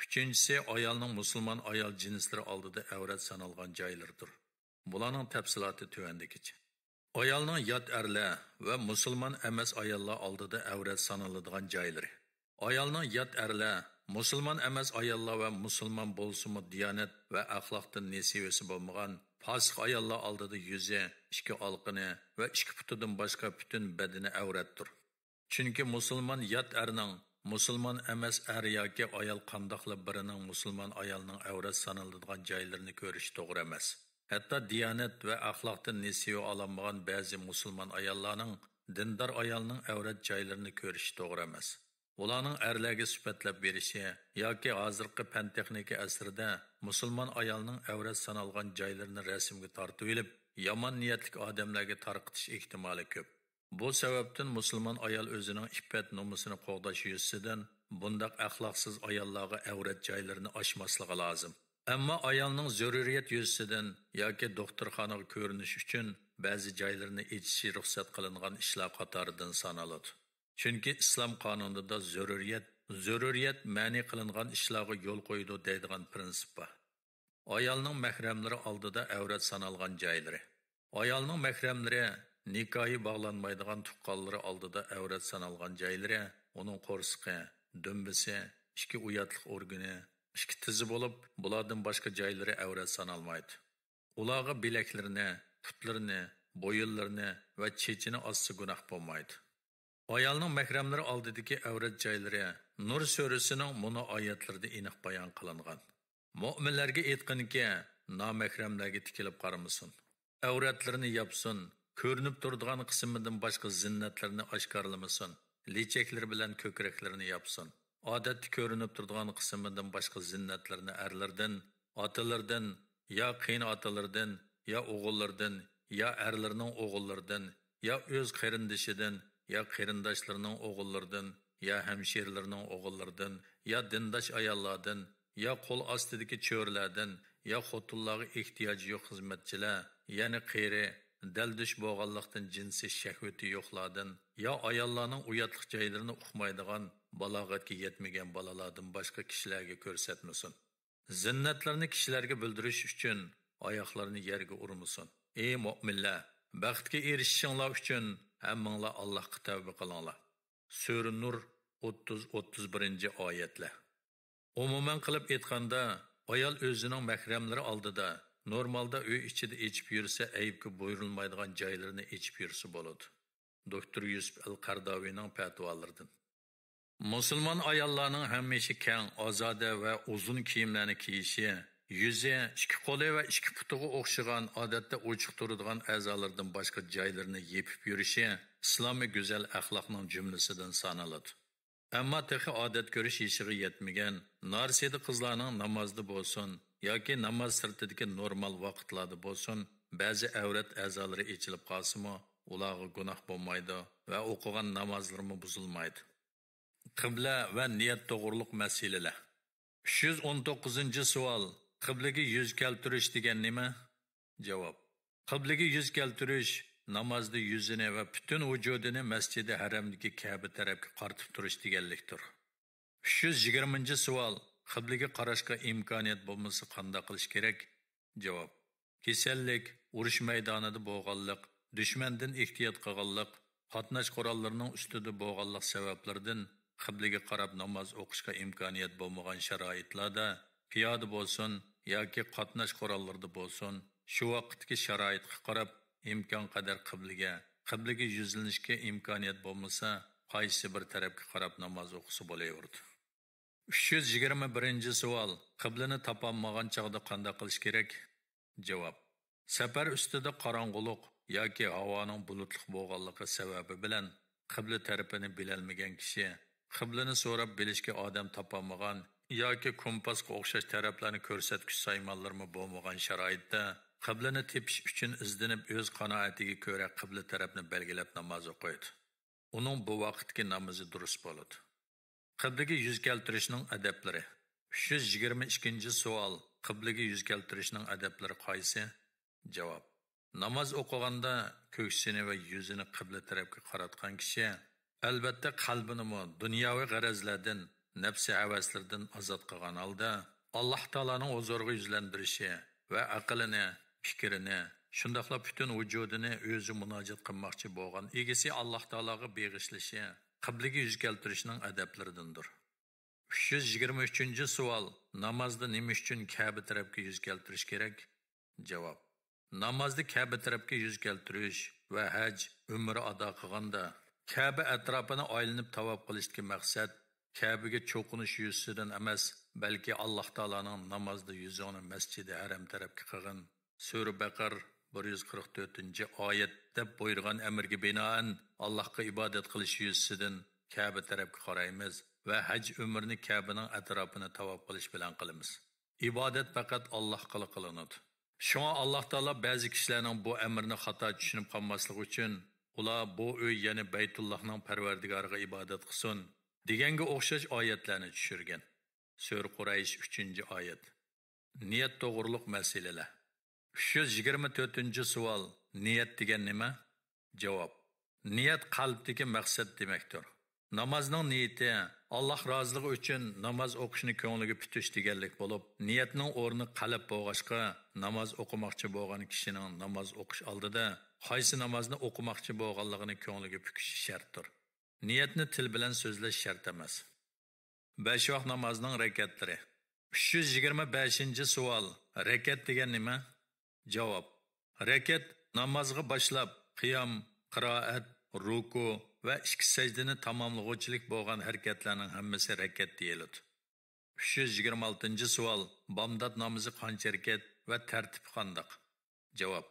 ئۈچىنچىسى، ئايالنىڭ مۇسۇلمان ئايال جىنسلىرى ئالدىدا ئەۋرەت سانالغان جايلىرىدۇر. بۇلارنىڭ تەپسىلاتى تۆۋەندىكىچە. ئايالنىڭ يات ئەرلەر ۋە مۇسۇلمان ئەمەس ئاياللار ئالدىدا ئەۋرەت سانىلىدىغان جايلىرى. ئايالنىڭ يات ئەرلەر، مۇسۇلمان ئەمەس ئاياللار ۋە مۇسۇلمان بولسىمۇ دىيانەت ۋە ئەخلاقتىن نېسىۋىسى بولمىغان پاسىق ئاياللار ئالدىدا يۈزى، ئىككى ئالىقىنى ۋە ئىككى پۇتىدىن باشقا پۈتۈن بەدىنى ئەۋرەتتۇر. چۈنكى مۇسۇلمان يات ئەرنىڭ مۇسۇلمان ئەمەس ئەر ياكى ئايال قانداقلا بىرىنىڭ مۇسۇلمان ئايالنىڭ ئەۋرەت سانىلىدىغان جايلىرىنى كۆرۈشى توغرا ئەمەس. ھەتتا دىيانەت ۋە ئەخلاقتىن نېسىۋە ئالالمىغان بەزى مۇسۇلمان ئاياللارنىڭ دىندار ئايالنىڭ ئەۋرەت جايلىرىنى كۆرۈشى توغرا ئەمەس. ئۇلارنىڭ ئەرلەرگە سۈپەتلەپ بېرىشى ياكى ھازىرقى پەن-تېخنىكا ئەسرىدە مۇسۇلمان ئايالنىڭ ئەۋرەت سانالغان جايلىرىنى رەسىمگە تارتىۋېلىپ، يامان نىيەتلىك ئادەملەرگە تارقىتىش ئېھتىمالى كۆپ. بۇ سەۋەبتىن مۇسۇلمان ئايال ئۆزىنىڭ ئىپپەت-نومۇسىنى قوغداش يۈزىسىدىن بۇنداق ئەخلاقسىز ئاياللارغا ئەۋرەت جايلىرىنى ئاچماسلىقى لازىم. ئەمما ئايالنىڭ زۆرۈرىيەت يۈزىسىدىن ياكى دوختۇرخانىغا كۆرۈنۈش ئۈچۈن بەزى جايلىرىنى ئېچىشى رۇخسەت قىلىنغان ئىشلار قاتارىدىن سانىلىدۇ. چۈنكى ئىسلام قانۇنىدا زۆرۈرىيەت، زۆرۈرىيەت مەنئى قىلىنغان ئىشلارغا يول قويىدۇ دەيدىغان پىرىنسىپ بار. ئايالنىڭ مەھرەملىرى ئالدىدا ئەۋرەت سانالغان جايلىرى. ئايالنىڭ مەھرەملىرى، نىكاھى باغلانمايدىغان تۇغقانلىرى ئالدىدا ئەۋرەت سانالغان جايلىرى، ئۇنىڭ قورسىقى، دۈمبىسى، ئىككى ئۇياتلىق ئورگىنى، ئىككى تىزى بولۇپ، بۇلاردىن باشقا جايلىرى ئەۋرەت سانالمايدۇ. ئۇلارغا بىلەكلىرىنى، پۇتلىرىنى، بويۇنلىرىنى ۋە چېچىنى ئاسسا گۇناھ بولمايدۇ. ئايالنىڭ مەھرەملىرى ئالدىدىكى ئەۋرەت جايلىرى. نۇر سۈرىسىنىڭ مۇنۇ ئايەتلىرىدە ئېنىق بايان قىلىنغان: مۆمىنلەرگە ئېيتقىنكى، نامەھرەملەرگە تىكىلىپ قارىمىسۇن. ئەۋرەتلىرىنى ياپسۇن، كۆرۈنۈپ تۇرىدىغان قىسمىدىن باشقا زىننەتلىرىنى ئاشكارىلىمىسۇن، لېچەكلىرى بىلەن كۆكرەكلىرىنى ياپسۇن. ئادەتتە كۆرۈنۈپ تۇرىدىغان قىسمىدىن باشقا زىننەتلىرىنى ئەرلىرىدىن، ئاتىلىرىدىن، يا قېيىنئاتىلىرىدىن، يا ئوغۇللىرىدىن، يا ئەرلىرىنىڭ ئوغۇللىرىدىن، يا ئۆز قېرىندىشىدىن، يا قېرىنداشلىرىنىڭ ئوغۇللىرىدىن، يا ھەمشىرىلىرىنىڭ ئوغۇللىرىدىن، يا دىنداش ئاياللاردىن، يا قول ئاستىدىكى چۆرىلەردىن، يا خوتۇنلارغا ئېھتىياجى يوق خىزمەتچىلەر، يەنى قېرى، دەلدۈش بولغانلىقتىن جىنسىي شەھۋىتى يوقلاردىن، يا ئاياللارنىڭ ئۇياتلىق جايلىرىنى ئۇقمايدىغان، بالاغەتكە يەتمىگەن بالىلاردىن باشقا كىشىلەرگە كۆرسەتمىسۇن. زىننەتلىرىنى كىشىلەرگە بىلدۈرۈش ئۈچۈن ئاياقلىرىنى يەرگە ئۇرمىسۇن. ئى مۆمىنلەر، بەختكە ئېرىشىشىڭلار ئۈچۈن ھەممىڭلار ئاللاھقا تەۋبە قىلىڭلار. سۈرە نۇر، ئوتتۇز، ئوتتۇز بىرىنچى ئايەتلەر. ئومۇمەن قىلىپ ئېيتقاندا، ئايال ئۆزىنىڭ مەھرەملىرى ئالدىدا، نورمالدا ئۆي ئىچىدە ئېچىپ يۈرسە، ئەيىبكە بۇيرۇلمايدىغان جايلىرىنى ئېچىپ يۈرسە بولىدۇ. دوكتور يۈسۈپ ئەل قەرداۋىنىڭ پەتىۋالىرىدىن. مۇسۇلمان ئاياللارنىڭ ھەمىشە كەڭ، ئازادە ۋە ئۇزۇن كىيىملەرنى كىيىشى، يۈزى، ئىككى قولى ۋە ئىككى پۇتىغا ئوخشىغان ئادەتتە ئوچۇق تۇرىدىغان ئەزالىرىدىن باشقا جايلىرىنى يېپىپ يۈرۈشى ئىسلامىي گۈزەل ئەخلاقنىڭ جۈملىسىدىن سانىلىدۇ. ئەمما تېخى ئادەت كۆرۈش يېشىغا يەتمىگەن نارسىدە قىزلارنىڭ نامازدا بولسۇن ياكى ناماز سىرتىدىكى نورمال ۋاقىتلاردا بولسۇن، بەزى ئەۋرەت ئەزالىرى ئېچىلىپ قالسىمۇ، ئۇلارغا گۇناھ بولمايدۇ ۋە ئوقۇغان نامازلىرىمۇ بۇزۇلمايدۇ. قىبلە ۋە نىيەت توغرۇلۇق مەسىلىلەر. ئۈچ يۈز ئون توققۇزىنچى سوئال: قىبلىگە يۈز كەلتۈرۈش دېگەن نېمە؟ جاۋاب: قىبلىگە يۈز كەلتۈرۈش نامازدا يۈزىنى ۋە پۈتۈن ۋۇجۇدىنى مەسجىدى ھەرەمدىكى كەبە تەرەپكە قارىتىپ تۇرۇش دېگەنلىكتۇر. ئۈچ يۈز يىگىرمىنچى سوئال: قىبلىگە قاراشقا ئىمكانىيەت بولمىسا قانداق قىلىش كېرەك؟ جاۋاب: كېسەللىك، ئۇرۇش مەيدانىدا بولغانلىق، دۈشمەندىن ئېھتىيات قىلغانلىق، قاتناش قوراللىرىنىڭ ئۈستىدە بولغانلىق سەۋەبلىرىدىن قىبلىگە قاراپ ناماز ئوقۇشقا ئىمكانىيەت بولمىغان شارائىتلاردا، پىيادە بولسۇن ياكى قاتناش قوراللىرىدا بولسۇن، شۇ ۋاقىتتىكى شارائىتقا قاراپ ئىمكانقەدەر قىبلىگە، قىبلىگە يۈزلىنىشكە ئىمكانىيەت بولمىسا، قايسى بىر تەرەپكە قاراپ ناماز ئوقۇسا بولۇۋېرىدۇ. ئۈچ يۈز يىگىرمە بىرىنچى سوئال: قىبلىنى تاپالمىغان چاغدا قانداق قىلىش كېرەك؟ جاۋاب: سەپەر ئۈستىدە قاراڭغۇلۇق، ياكى ھاۋانىڭ بۇلۇتلۇق بولغانلىقى سەۋەبى بىلەن قىبلە تەرىپىنى بىلەلمىگەن كىشى، قىبلىنى سوراپ بىلىشكە ئادەم تاپالمىغان ياكى كومپاسقا ئوخشاش تەرەپلەرنى كۆرسەتكۈچ سايمانلىرىمۇ بولمىغان شارائىتتا، قىبلىنى تېپىش ئۈچۈن ئىزدىنىپ، ئۆز قانائىتىگە كۆرە قىبلە تەرەپنى بەلگىلەپ ناماز ئوقۇيدۇ. ئۇنىڭ بۇ ۋاقىتتىكى نامىزى دۇرۇس بولىدۇ. قىبلىگە يۈز كەلتۈرۈشنىڭ ئەدەپلىرى. ئۈچ يۈز يىگىرمە ئىككىنچى سوئال، قىبلىگە يۈز كەلتۈرۈشنىڭ ئەدەپلىرى قايسى؟ جاۋاب. ناماز ئوقۇغاندا كۆكسىنى ۋە يۈزىنى قىبلە تەرەپكە قاراتقان كىشى، ئەلۋەتتە، قەلبىنىمۇ دۇنياۋى غەرەزلەردىن، نەپسى ھەۋەسلىرىدىن ئازاد قىلغان ھالدا، ئاللاھ تائالانىڭ ھۇزۇرىغا يۈزلەندۈرۈشى ۋە ئەقلىنى، پىكرىنى، شۇنداقلا پۈتۈن ۋۇجۇدىنى ئۆزى مۇناجات قىلماقچى بولغان ئىگىسى ئاللاھ تائالاغا بېغىشلىشى قىبلىگە يۈز كەلتۈرۈشنىڭ ئەدەپلىرىدىندۇر. ئۈچ يۈز يىگىرمە ئۈچىنچى سوئال، نامازدا نېمە ئۈچۈن كەبە تەرەپكە يۈز كەلتۈرۈش كېرەك؟ جاۋاب. نامازدا كەبە تەرەپكە يۈز كەلتۈرۈش ۋە ھەج، ئۆمرە ئادا قىلغاندا، كەبە ئەتراپىنى ئايلىنىپ تاۋاپ قىلىشتىكى مەقسەت كەبىگە چوقۇنۇش يۈزىسىدىن ئەمەس، بەلكى ئاللاھ تائالانىڭ نامازدا يۈزۈڭنى مەسجىدى ھەرەم تەرەپكە قىلغىن، سۈرە بەقەر بىر يۈز قىرىق تۆتىنچى ئايەت، دەپ بۇيرۇغان ئەمرگە بىنائەن، ئاللاھقا ئىبادەت قىلىش يۈزىسىدىن كەبە تەرەپكە قارايمىز ۋە ھەج ئۆمرىنى كەبىنىڭ ئەتراپىنى تاۋاپ قىلىش بىلەن قىلىمىز. ئىبادەت پەقەت ئاللاھقىلا قىلىنىدۇ. شۇڭا ئاللاھ تائالا بەزى كىشىلەرنىڭ بۇ ئەمرنى خاتا چۈشىنىپ قالماسلىقى ئۈچۈن، ئۇلار بۇ ئۆي، يەنى بەيتۇللاھنىڭ پەرۋەردىگارىغا ئىبادەت قىلسۇن، دېگەنگە ئوخشاش ئايەتلەرنى چۈشۈرگەن. سۈرە قۇرەيش، ئۈچىنچى ئايەت. نىيەت توغرۇلۇق مەسىلىلەر. ئۈچ يۈز يىگىرمە تۆتىنچى سوئال، نىيەت دېگەن نېمە؟ جاۋاب. نىيەت قەلبتىكى مەقسەت دېمەكتۇر. نامازنىڭ نىيىتى، ئاللاھ رازىلىقى ئۈچۈن ناماز ئوقۇشنى كۆڭلىگە پۈتۈش دېگەنلىك بولۇپ، نىيەتنىڭ ئورنى قەلب بولغاچقا، ناماز ئوقۇماقچى بولغان كىشىنىڭ ناماز ئوقۇش ئالدىدا قايسى نامازنى ئوقۇماقچى بولغانلىقىنى كۆڭلىگە پۈكۈشى شەرتتۇر. نىيەتنى تىل بىلەن سۆزلەش شەرت ئەمەس. بەش ۋاق نامازنىڭ رەكەتلىرى. ئۈچ يۈز يىگىرمە بەشىنچى سوئال، رەكەت دېگەن نېمە؟ جاۋاب. رەكەت نامازغا باشلاپ، قىيام، قىرائەت، رۇكۇ ۋە ئىككى سەجدىنى تاماملىغۇچىلىك بولغان ھەرىكەتلەرنىڭ ھەممىسى رەكەت دېيىلىدۇ. ئۈچ يۈز يىگىرمە ئالتىنچى سوئال، بامدات نامىزى قانچە رەكەت ۋە تەرتىپى قانداق؟ جاۋاب.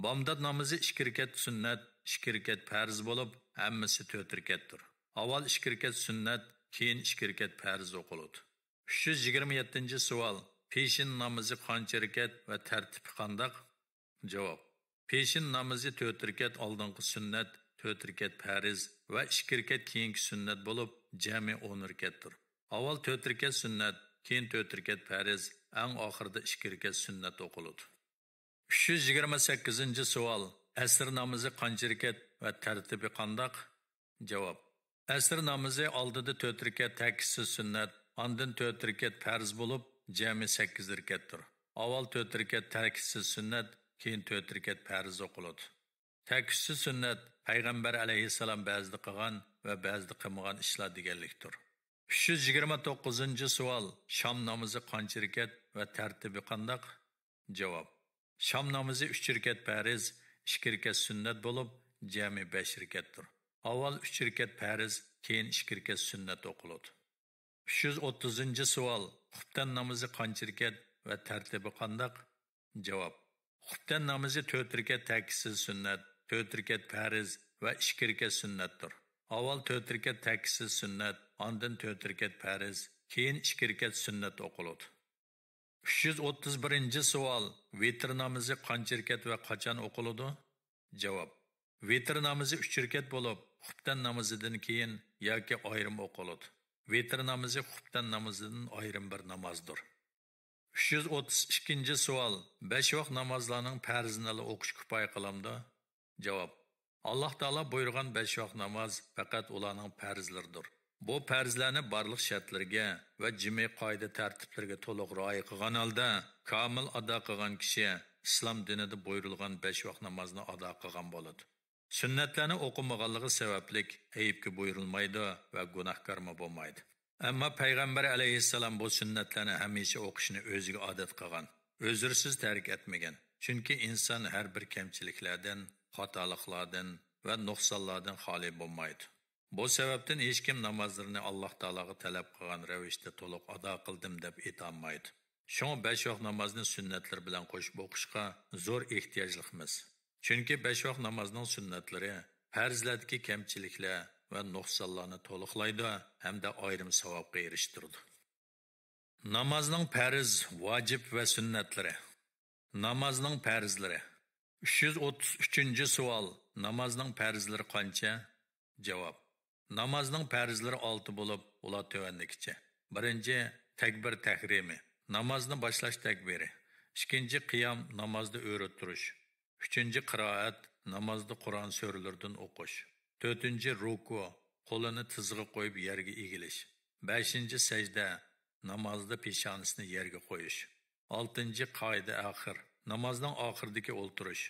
بامدات نامىزى ئىككى رەكەت سۈننەت، ئىككى رەكەت پەرز بولۇپ، ھەممىسى تۆت رەكەتتۇر. ئاۋۋال ئىككى رەكەت سۈننەت، كېيىن ئىككى رەكەت پەرز ئوقۇلىدۇ. ئۈچ يۈز يىگىرمە يەتتىنچى سوئال، پېشىن نامىزى قانچە رەكەت ۋە تەرتىپى قانداق؟ جاۋاب. پېشىن نامىزى تۆت رەكەت ئالدىنقى سۈننەت، تۆت رەكەت پەرز ۋە ئىككى رەكەت كېيىنكى سۈننەت بولۇپ، جەمئىي ئون رەكەتتۇر. ئاۋۋال تۆت رەكەت سۈننەت، كېيىن تۆت رەكەت پەرز، ئەڭ ئاخىرىدا ئىككى رەكەت سۈننەت ئوقۇلىدۇ. ئۈچ يۈز يىگىرمە سەككىزىنچى سوئال، ئەسىر نامىزى قانچە رەكەت ۋە تەرتىپى قانداق؟ جاۋاب. ئەسىر نامىزى ئالدىدا تۆت رەكەت تەكىتسىز سۈننەت، ئاندىن تۆت رەكەت پەرز بولۇپ، جەمئىي سەككىز رەكەتتۇر. ئاۋۋال تۆت رەكەت تەكىتسىز سۈننەت، كېيىن تۆت رەكەت پەرز ئوقۇلىدۇ. تەكىتسىز سۈننەت پەيغەمبەر ئەلەيھىسسالام بەزىدە قىلغان ۋە بەزىدە قىلمىغان ئىشلار دېگەنلىكتۇر. ئۈچ يۈز يىگىرمە توققۇزىنچى سوئال، شام نامىزى قانچە رەكەت ۋە تەرتىپى قانداق؟ جاۋاب. شام نامىزى ئۈچ رەكەت پەرز، ئىككى رەكەت سۈننەت بولۇپ، جەمئىي بەش رەكەتتۇر. ئاۋۋال ئۈچ رەكەت پەرز، كېيىن ئىككى رەكەت سۈننەت ئوقۇلىدۇ. ئۈچ يۈز ئوتتۇزىنچى سوئال، خۇپتەن نامىزى قانچە رەكەت ۋە تەرتىپى قانداق؟ جاۋاب. خۇپتەن نامىزى تۆت رەكەت تەكىتسىز سۈننەت، تۆت رەكەت پەرز ۋە ئىككى رەكەت سۈننەتتۇر. ئاۋۋال تۆت رەكەت تەكىتسىز سۈننەت، ئاندىن تۆت رەكەت پەرز، كېيىن ئىككى رەكەت سۈننەت ئوقۇلىدۇ. ئۈچ يۈز ئوتتۇز بىرىنچى سوئال، ۋىتىر نامىزى قانچە رەكەت ۋە قاچان ئوقۇلىدۇ؟ جاۋاب. ۋىتىر نامىزى ئۈچ رەكەت بولۇپ، خۇپتەن نامىزىدىن كېيىن ياكى ئايرىم ئوقۇلىدۇ. ۋىتىر نامىزى خۇپتەن نامىزىدىن ئايرىم بىر نامازدۇر. ئۈچ يۈز ئوتتۇز ئىككىنچى سوئال، بەش ۋاق نامازلارنىڭ پەرزىنىلا ئوقۇش كۇپايە قىلامدۇ؟ جاۋاب. ئاللاھ تائالا بۇيرۇغان بەش ۋاق ناماز پەقەت ئۇلارنىڭ پەرزلىرىدۇر. بۇ پەرزلەرنى بارلىق شەرتلىرىگە ۋە جىمئىي قائىدە تەرتىپلىرىگە تولۇق رىئايە قىلغان ھالدا كامىل ئادا قىلغان كىشى ئىسلام دىنىدا بۇيرۇلغان بەش ۋاق نامازنى ئادا قىلغان بولىدۇ. سۈننەتلەرنى ئوقۇمىغانلىقى سەۋەبلىك ئەيىبكە بۇيرۇلمايدۇ ۋە گۇناھكارمۇ بولمايدۇ. ئەمما پەيغەمبەر ئەلەيھىسسالام بۇ سۈننەتلەرنى ھەمىشە ئوقۇشنى ئۆزىگە ئادەت قىلغان، ئۆزرىسىز تەرك ئەتمىگەن. چۈنكى ئىنسان ھەر بىر كەمچىلىكلەردىن، خاتالىقلاردىن ۋە نۇقسانلاردىن خالىي بولمايدۇ. بۇ سەۋەبتىن ھېچكىم نامازلىرىنى ئاللاھ تائالاغا تەلەپ قىلغان رەۋىشتە تولۇق ئادا قىلدىم دەپ ئېيتالمايدۇ. شۇڭا بەش ۋاق نامازنى سۈننەتلىرى بىلەن قوشۇپ ئوقۇشقا زور ئېھتىياجلىقمىز. چۈنكى بەش ۋاق نامازنىڭ سۈننەتلىرى پەرزلەردىكى كەمچىلىكلەر ۋە نۇقسانلارنى تولۇقلايدۇ ھەمدە ئايرىم ساۋابقا ئېرىشتۈرىدۇ. نامازنىڭ پەرز، ۋاجىپ ۋە سۈننەتلىرى. نامازنىڭ پەرزلىرى. ئۈچ يۈز ئوتتۇز ئۈچىنچى سوئال، نامازنىڭ پەرزلىرى قانچە؟ جاۋاب. نامازنىڭ پەرزلىرى ئالتە بولۇپ، ئۇلار تۆۋەندىكىچە. بىرىنچى، تەكبىر تەھرىمى، نامازنى باشلاش تەكبىرى. ئىككىنچى، قىيام، نامازدا ئۆرە تۇرۇش. ئۈچىنچى، قىرائەت، نامازدا قۇرئان سۈرىلىرىدىن ئوقۇش. تۆتىنچى، رۇكۇ، قولىنى تىزىغا قويۇپ يەرگە ئېگىلىش. بەشىنچى، سەجدە، نامازدا پېشانىسىنى يەرگە قويۇش. ئالتىنچى، قائىدە ئاخىر، نامازنىڭ ئاخىرىدىكى ئولتۇرۇش.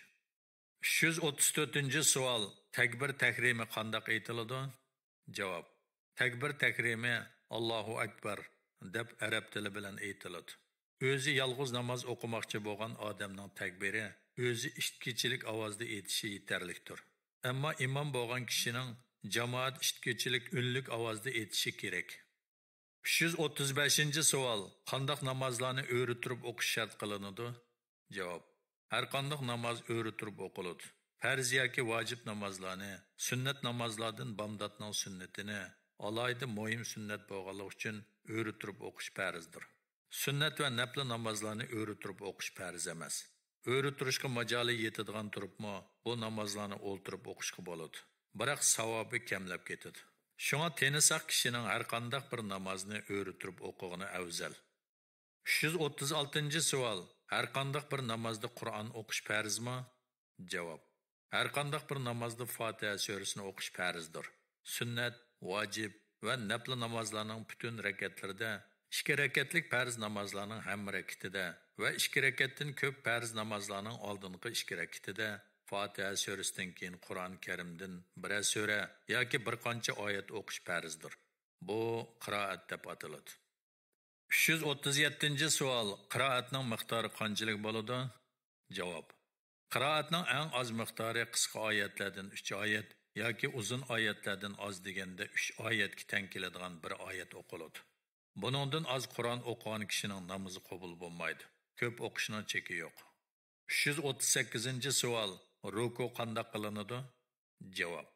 ئۈچ يۈز ئوتتۇز تۆتىنچى سوئال، تەكبىر تەھرىمى قانداق ئېيتىلىدۇ؟ جاۋاب. تەكبىر تەھرىمى «ئاللاھۇ ئەكبەر» دەپ ئەرەب تىلى بىلەن ئېيتىلىدۇ. ئۆزى يالغۇز ناماز ئوقۇماقچى بولغان ئادەمنىڭ تەكبىرى ئۆزى ئىتكىچىلىك ئاۋازدا ئېيتىشى يېتەرلىكتۇر. ئەمما ئىمام بولغان كىشىنىڭ جامائەت ئىتكىچىلىك ئۈنلۈك ئاۋازدا ئېيتىشى كېرەك. ئۈچ يۈز ئوتتۇز بەشىنچى سوئال، قانداق نامازلارنى ئۆرە تۇرۇپ ئوقۇش شەرت قىلىنىدۇ؟ جاۋاب. ھەرقانداق ناماز ئۆرە تۇرۇپ ئوقۇلىدۇ. پەرز ياكى ۋاجىپ نامازلارنى، سۈننەت نامازلاردىن بامداتنىڭ سۈننىتىنى، ئالاھىدە مۇھىم سۈننەت بولغانلىقى ئۈچۈن ئۆرە تۇرۇپ ئوقۇش پەرزدۇر. سۈننەت ۋە نەپلى نامازلارنى ئۆرە تۇرۇپ ئوقۇش پەرز ئەمەس. ئۆرە تۇرۇشقا ماجالى يېتىدىغان تۇرۇپمۇ بۇ نامازلارنى ئولتۇرۇپ ئوقۇشقا بولىدۇ. بىراق ساۋابى كەملەپ كېتىدۇ. شۇڭا تېنى ساق كىشىنىڭ ھەرقانداق بىر نامازنى ئۆرە تۇرۇپ ئوقۇغىنى ئەۋزەل. ئۈچ يۈز ئوتتۇز ئالتىنچى سوئال، ھەرقانداق بىر نامازدا قۇرئان ئوقۇش پەرزمۇ؟ جاۋاب. ھەرقانداق بىر نامازدا فاتىھە سۈرىسىنى ئوقۇش پەرزدۇر. سۈننەت، ۋاجىپ ۋە نەپلى نامازلارنىڭ پۈتۈن رەكەتلىرىدە، ئىككى رەكەتلىك پەرز نامازلارنىڭ ھەممە رەكىتىدە ۋە ئىككى رەكەتتىن كۆپ پەرز نامازلارنىڭ ئالدىنقى ئىككى رەكىتىدە فاتىھە سۈرىسىدىن كېيىن قۇرئان كەرىمدىن بىرەر سۈرە ياكى بىر قانچە ئايەت ئوقۇش پەرزدۇر. بۇ قىرائەت دەپ ئاتىلىدۇ. ئۈچ يۈز ئوتتۇز يەتتىنچى سوئال، قىرائەتنىڭ مىقدارى قانچىلىك بولىدۇ؟ جاۋاب. قىرائەتنىڭ ئەڭ ئاز مىقدارى قىسقا ئايەتلەردىن ئۈچ ئايەت ياكى ئۇزۇن ئايەتلەردىن ئاز دېگەندە ئۈچ ئايەتكە تەڭ كېلىدىغان بىر ئايەت ئوقۇلىدۇ. بۇنىڭدىن ئاز قۇرئان ئوقۇغان كىشىنىڭ نامىزى قوبۇل بولمايدۇ. كۆپ ئوقۇشنىڭ چېكى يوق. ئۈچ يۈز ئوتتۇز سەككىزىنچى سوئال، رۇكۇ قانداق قىلىنىدۇ؟ جاۋاب.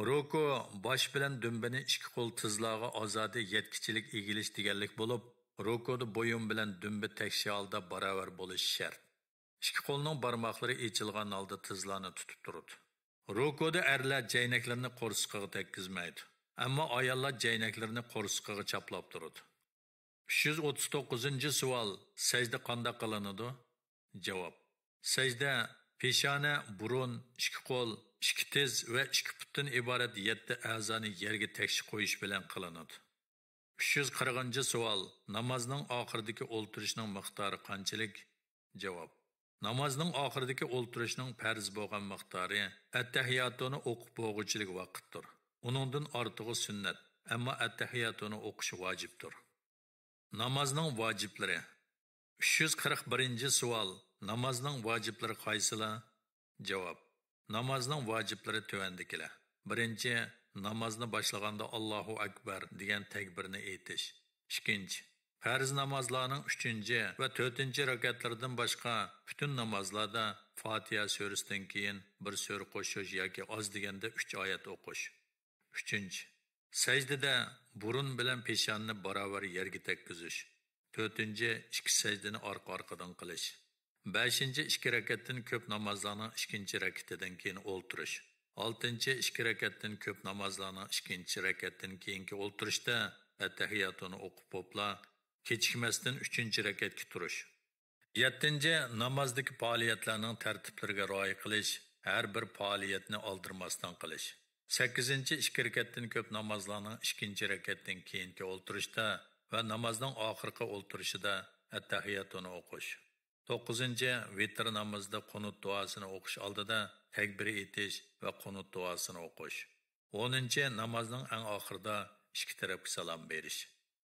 رۇكۇ باش بىلەن دۈمبىنى ئىككى قول تىزلارغا ئازادە يەتكۈچىلىك ئېگىلىش دېگەنلىك بولۇپ، رۇكۇدا بويۇن بىلەن دۈمبە تەكشى ھالدا باراۋەر بولۇشى شەرت. ئىككى قولنىڭ بارماقلىرى ئېچىلغان ھالدا تىزلارنى تۇتۇپ تۇرىدۇ. رۇكۇدا ئەرلەر جەينەكلىرىنى قورسىقىغا تەگكۈزمەيدۇ. ئەمما ئاياللار جەينەكلىرىنى قورسىقىغا چاپلاپ تۇرىدۇ. ئۈچ يۈز ئوتتۇز توققۇزىنچى سوئال، سەجدە قانداق قىلىنىدۇ؟ جاۋاب. سەجدە پېشانە، بۇرۇن، ئىككى قول، ئىككى تىز ۋە ئىككى پۇتتىن ئىبارەت يەتتە ئەزانى يەرگە تەكشى قويۇش بىلەن قىلىنىدۇ. ئۈچ يۈز قىرىقىنچى سوئال، نامازنىڭ ئاخىرىدىكى ئولتۇرۇشنىڭ مىقدارى قانچىلىك؟ جاۋاب. نامازنىڭ ئاخىرىدىكى ئولتۇرۇشنىڭ پەرز بولغان مىقدارى ئەتتەھىياتۇنى ئوقۇپ بولغۇچىلىك ۋاقىتتۇر. ئۇنىڭدىن ئارتۇقى سۈننەت، ئەمما ئەتتەھىياتۇنى ئوقۇش ۋاجىپتۇر. نامازنىڭ ۋاجىپلىرى. ئۈچ يۈز قىرىق بىرىنچى سوئال، نامازنىڭ ۋاجىپلىرى قايسىلار؟ جاۋاب. نامازنىڭ ۋاجىپلىرى تۆۋەندىكىلەر. بىرىنچى، نامازنى باشلىغاندا «ئاللاھۇ ئەكبەر» دېگەن تەكبىرنى ئېيتىش. ئىككىنچى، پەرز نامازلارنىڭ ئۈچىنچى ۋە تۆتىنچى رەكەتلىرىدىن باشقا پۈتۈن نامازلاردا فاتىھە سۈرىسىدىن كېيىن بىر سۈرە قوشۇش ياكى ئاز دېگەندە ئۈچ ئايەت ئوقۇش. ئۈچىنچى، سەجدىدە بۇرۇن بىلەن پېشانىنى باراۋەر يەرگە تەگكۈزۈش. تۆتىنچى، ئىككى سەجدىنى ئارقا-ئارقىدىن قىلىش. بەشىنچى، ئىككى رەكەتتىن كۆپ نامازلارنىڭ ئىككىنچى رەكىتىدىن كېيىن ئولتۇرۇش. ئالتىنچى، ئىككى رەكەتتىن كۆپ نامازلارنىڭ ئىككىنچى رەكەتتىن كېيىنكى ئولتۇرۇشتا ئەتتەھىياتۇنى ئوقۇپ بوپلا، كېچىكمەستىن ئۈچىنچى رەكەتكە تۇرۇش. يەتتىنچى، نامازدىكى پائالىيەتلەرنىڭ تەرتىپلىرىگە رىئايە قىلىش، ھەر بىر پائالىيەتنى ئالدىرىماستىن قىلىش. سەككىزىنچى، ئىككى رەكەتتىن كۆپ نامازلارنىڭ ئىككىنچى رەكەتتىن كېيىنكى ئولتۇرۇشتا ۋە نامازنىڭ ئاخىرقى ئولتۇرۇشىدا ئەتتەھىياتۇنى ئوقۇش. توققۇزىنچى، ۋىتىر نامىزىدا قۇنۇت دۇئاسىنى ئوقۇش ئالدىدا تەكبىر ئېيتىش ۋە قۇنۇت دۇئاسىنى ئوقۇش. ئونىنچى، نامازنىڭ ئەڭ ئاخىرىدا ئىككى تەرەپكە سالام بېرىش.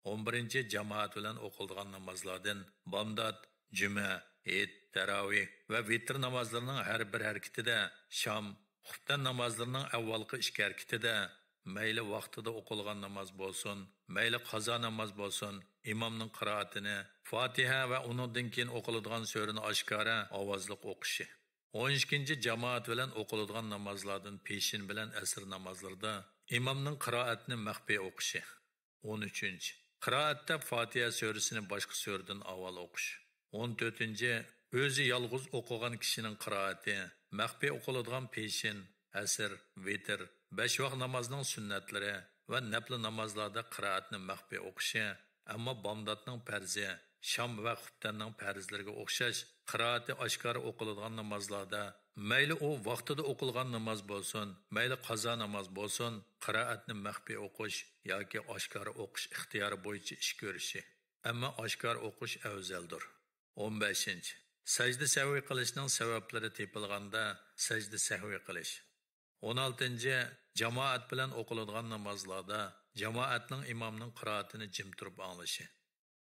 ئون بىرىنچى، جامائەت بىلەن ئوقۇلىدىغان نامازلاردىن بامدات، جۈمە، ھېيت، تەراۋىھ ۋە ۋىتىر نامازلىرىنىڭ ھەر بىر ھەرىكىتىدە، شام، خۇپتەن نامازلىرىنىڭ ئەۋۋالقى ئىككى ھەرىكىتىدە، مەيلى ۋاقتىدا ئوقۇلغان ناماز بولسۇن، مەيلى قازا ناماز بولسۇن، ئىمامنىڭ قىرائىتىنى، فاتىھە ۋە ئۇنىڭدىن كېيىن ئوقۇلىدىغان سۈرىنى ئاشكارا ئاۋازلىق ئوقۇشى. ئون ئىككىنچى، جامائەت بىلەن ئوقۇلىدىغان نامازلاردىن پېشىن بىلەن ئەسىر نامازلىرىدا ئىمامنىڭ قىرائەتنى مەخپىي ئوقۇشى. ئون ئۈچىنچى، قىرائەتتە فاتىھە سۈرىسىنى باشقا سۈرىدىن ئاۋۋال ئوقۇش. ئون تۆتىنچى، ئۆزى يالغۇز ئوقۇغان كىشىنىڭ قىرائىتى، مەخپىي ئوقۇلىدىغان پېشىن، ئەسىر، ۋىتىر، بەش ۋاق نامازنىڭ سۈننەتلىرى ۋە نەپلى نامازلاردا قىرائەتنى مەخپىي ئوقۇشى، ئەمما بامداتنىڭ پەرزى، شام ۋە خۇپتەننىڭ پەرزلىرىگە ئوخشاش قىرائىتى ئاشكارا ئوقۇلىدىغان نامازلاردا، مەيلى ئۇ ۋاقتىدا ئوقۇلغان ناماز بولسۇن، مەيلى قازا ناماز بولسۇن، قىرائەتنى مەخپىي ئوقۇش ياكى ئاشكارا ئوقۇش ئىختىيارى بويىچە ئىش كۆرۈشى، ئەمما ئاشكارا ئوقۇش ئەۋزەلدۇر. ئون بەشىنچى، سەجدە سەھۋى قىلىشنىڭ سەۋەبلىرى تېپىلغاندا سەجدە سەھۋى قىلىش. ئون ئالتىنچى، جامائەت بىلەن ئوقۇلىدىغان نامازلاردا جامائەتنىڭ ئىمامنىڭ قىرائىتىنى جىم تۇرۇپ ئاڭلىشى.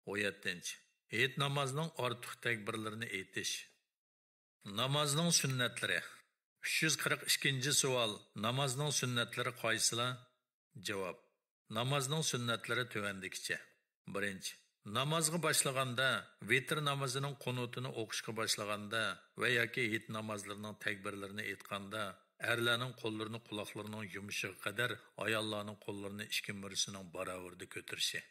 ئون يەتتىنچى، ھېيت نامازنىڭ ئارتۇق تەكبىرلىرىنى ئېيتىش. نامازنىڭ سۈننەتلىرى. ئۈچ يۈز قىرىق ئىككىنچى سوئال، نامازنىڭ سۈننەتلىرى قايسىلار؟ جاۋاب، نامازنىڭ سۈننەتلىرى تۆۋەندىكىچە. بىرىنچى، نامازغا باشلىغاندا، ۋىتىر نامىزىنىڭ قۇنۇتىنى ئوقۇشقا باشلىغاندا ۋە ياكى ھېيت نامازلىرىنىڭ تەكبىرلىرىنى ئېيتقاندا، ئەرلەرنىڭ قوللىرىنى قۇلاقلىرىنىڭ يۇمشىقىغا قەدەر، ئاياللارنىڭ قوللىرىنى ئىككى مۈرىسىنىڭ باراۋىرىدا كۆتۈرۈشى.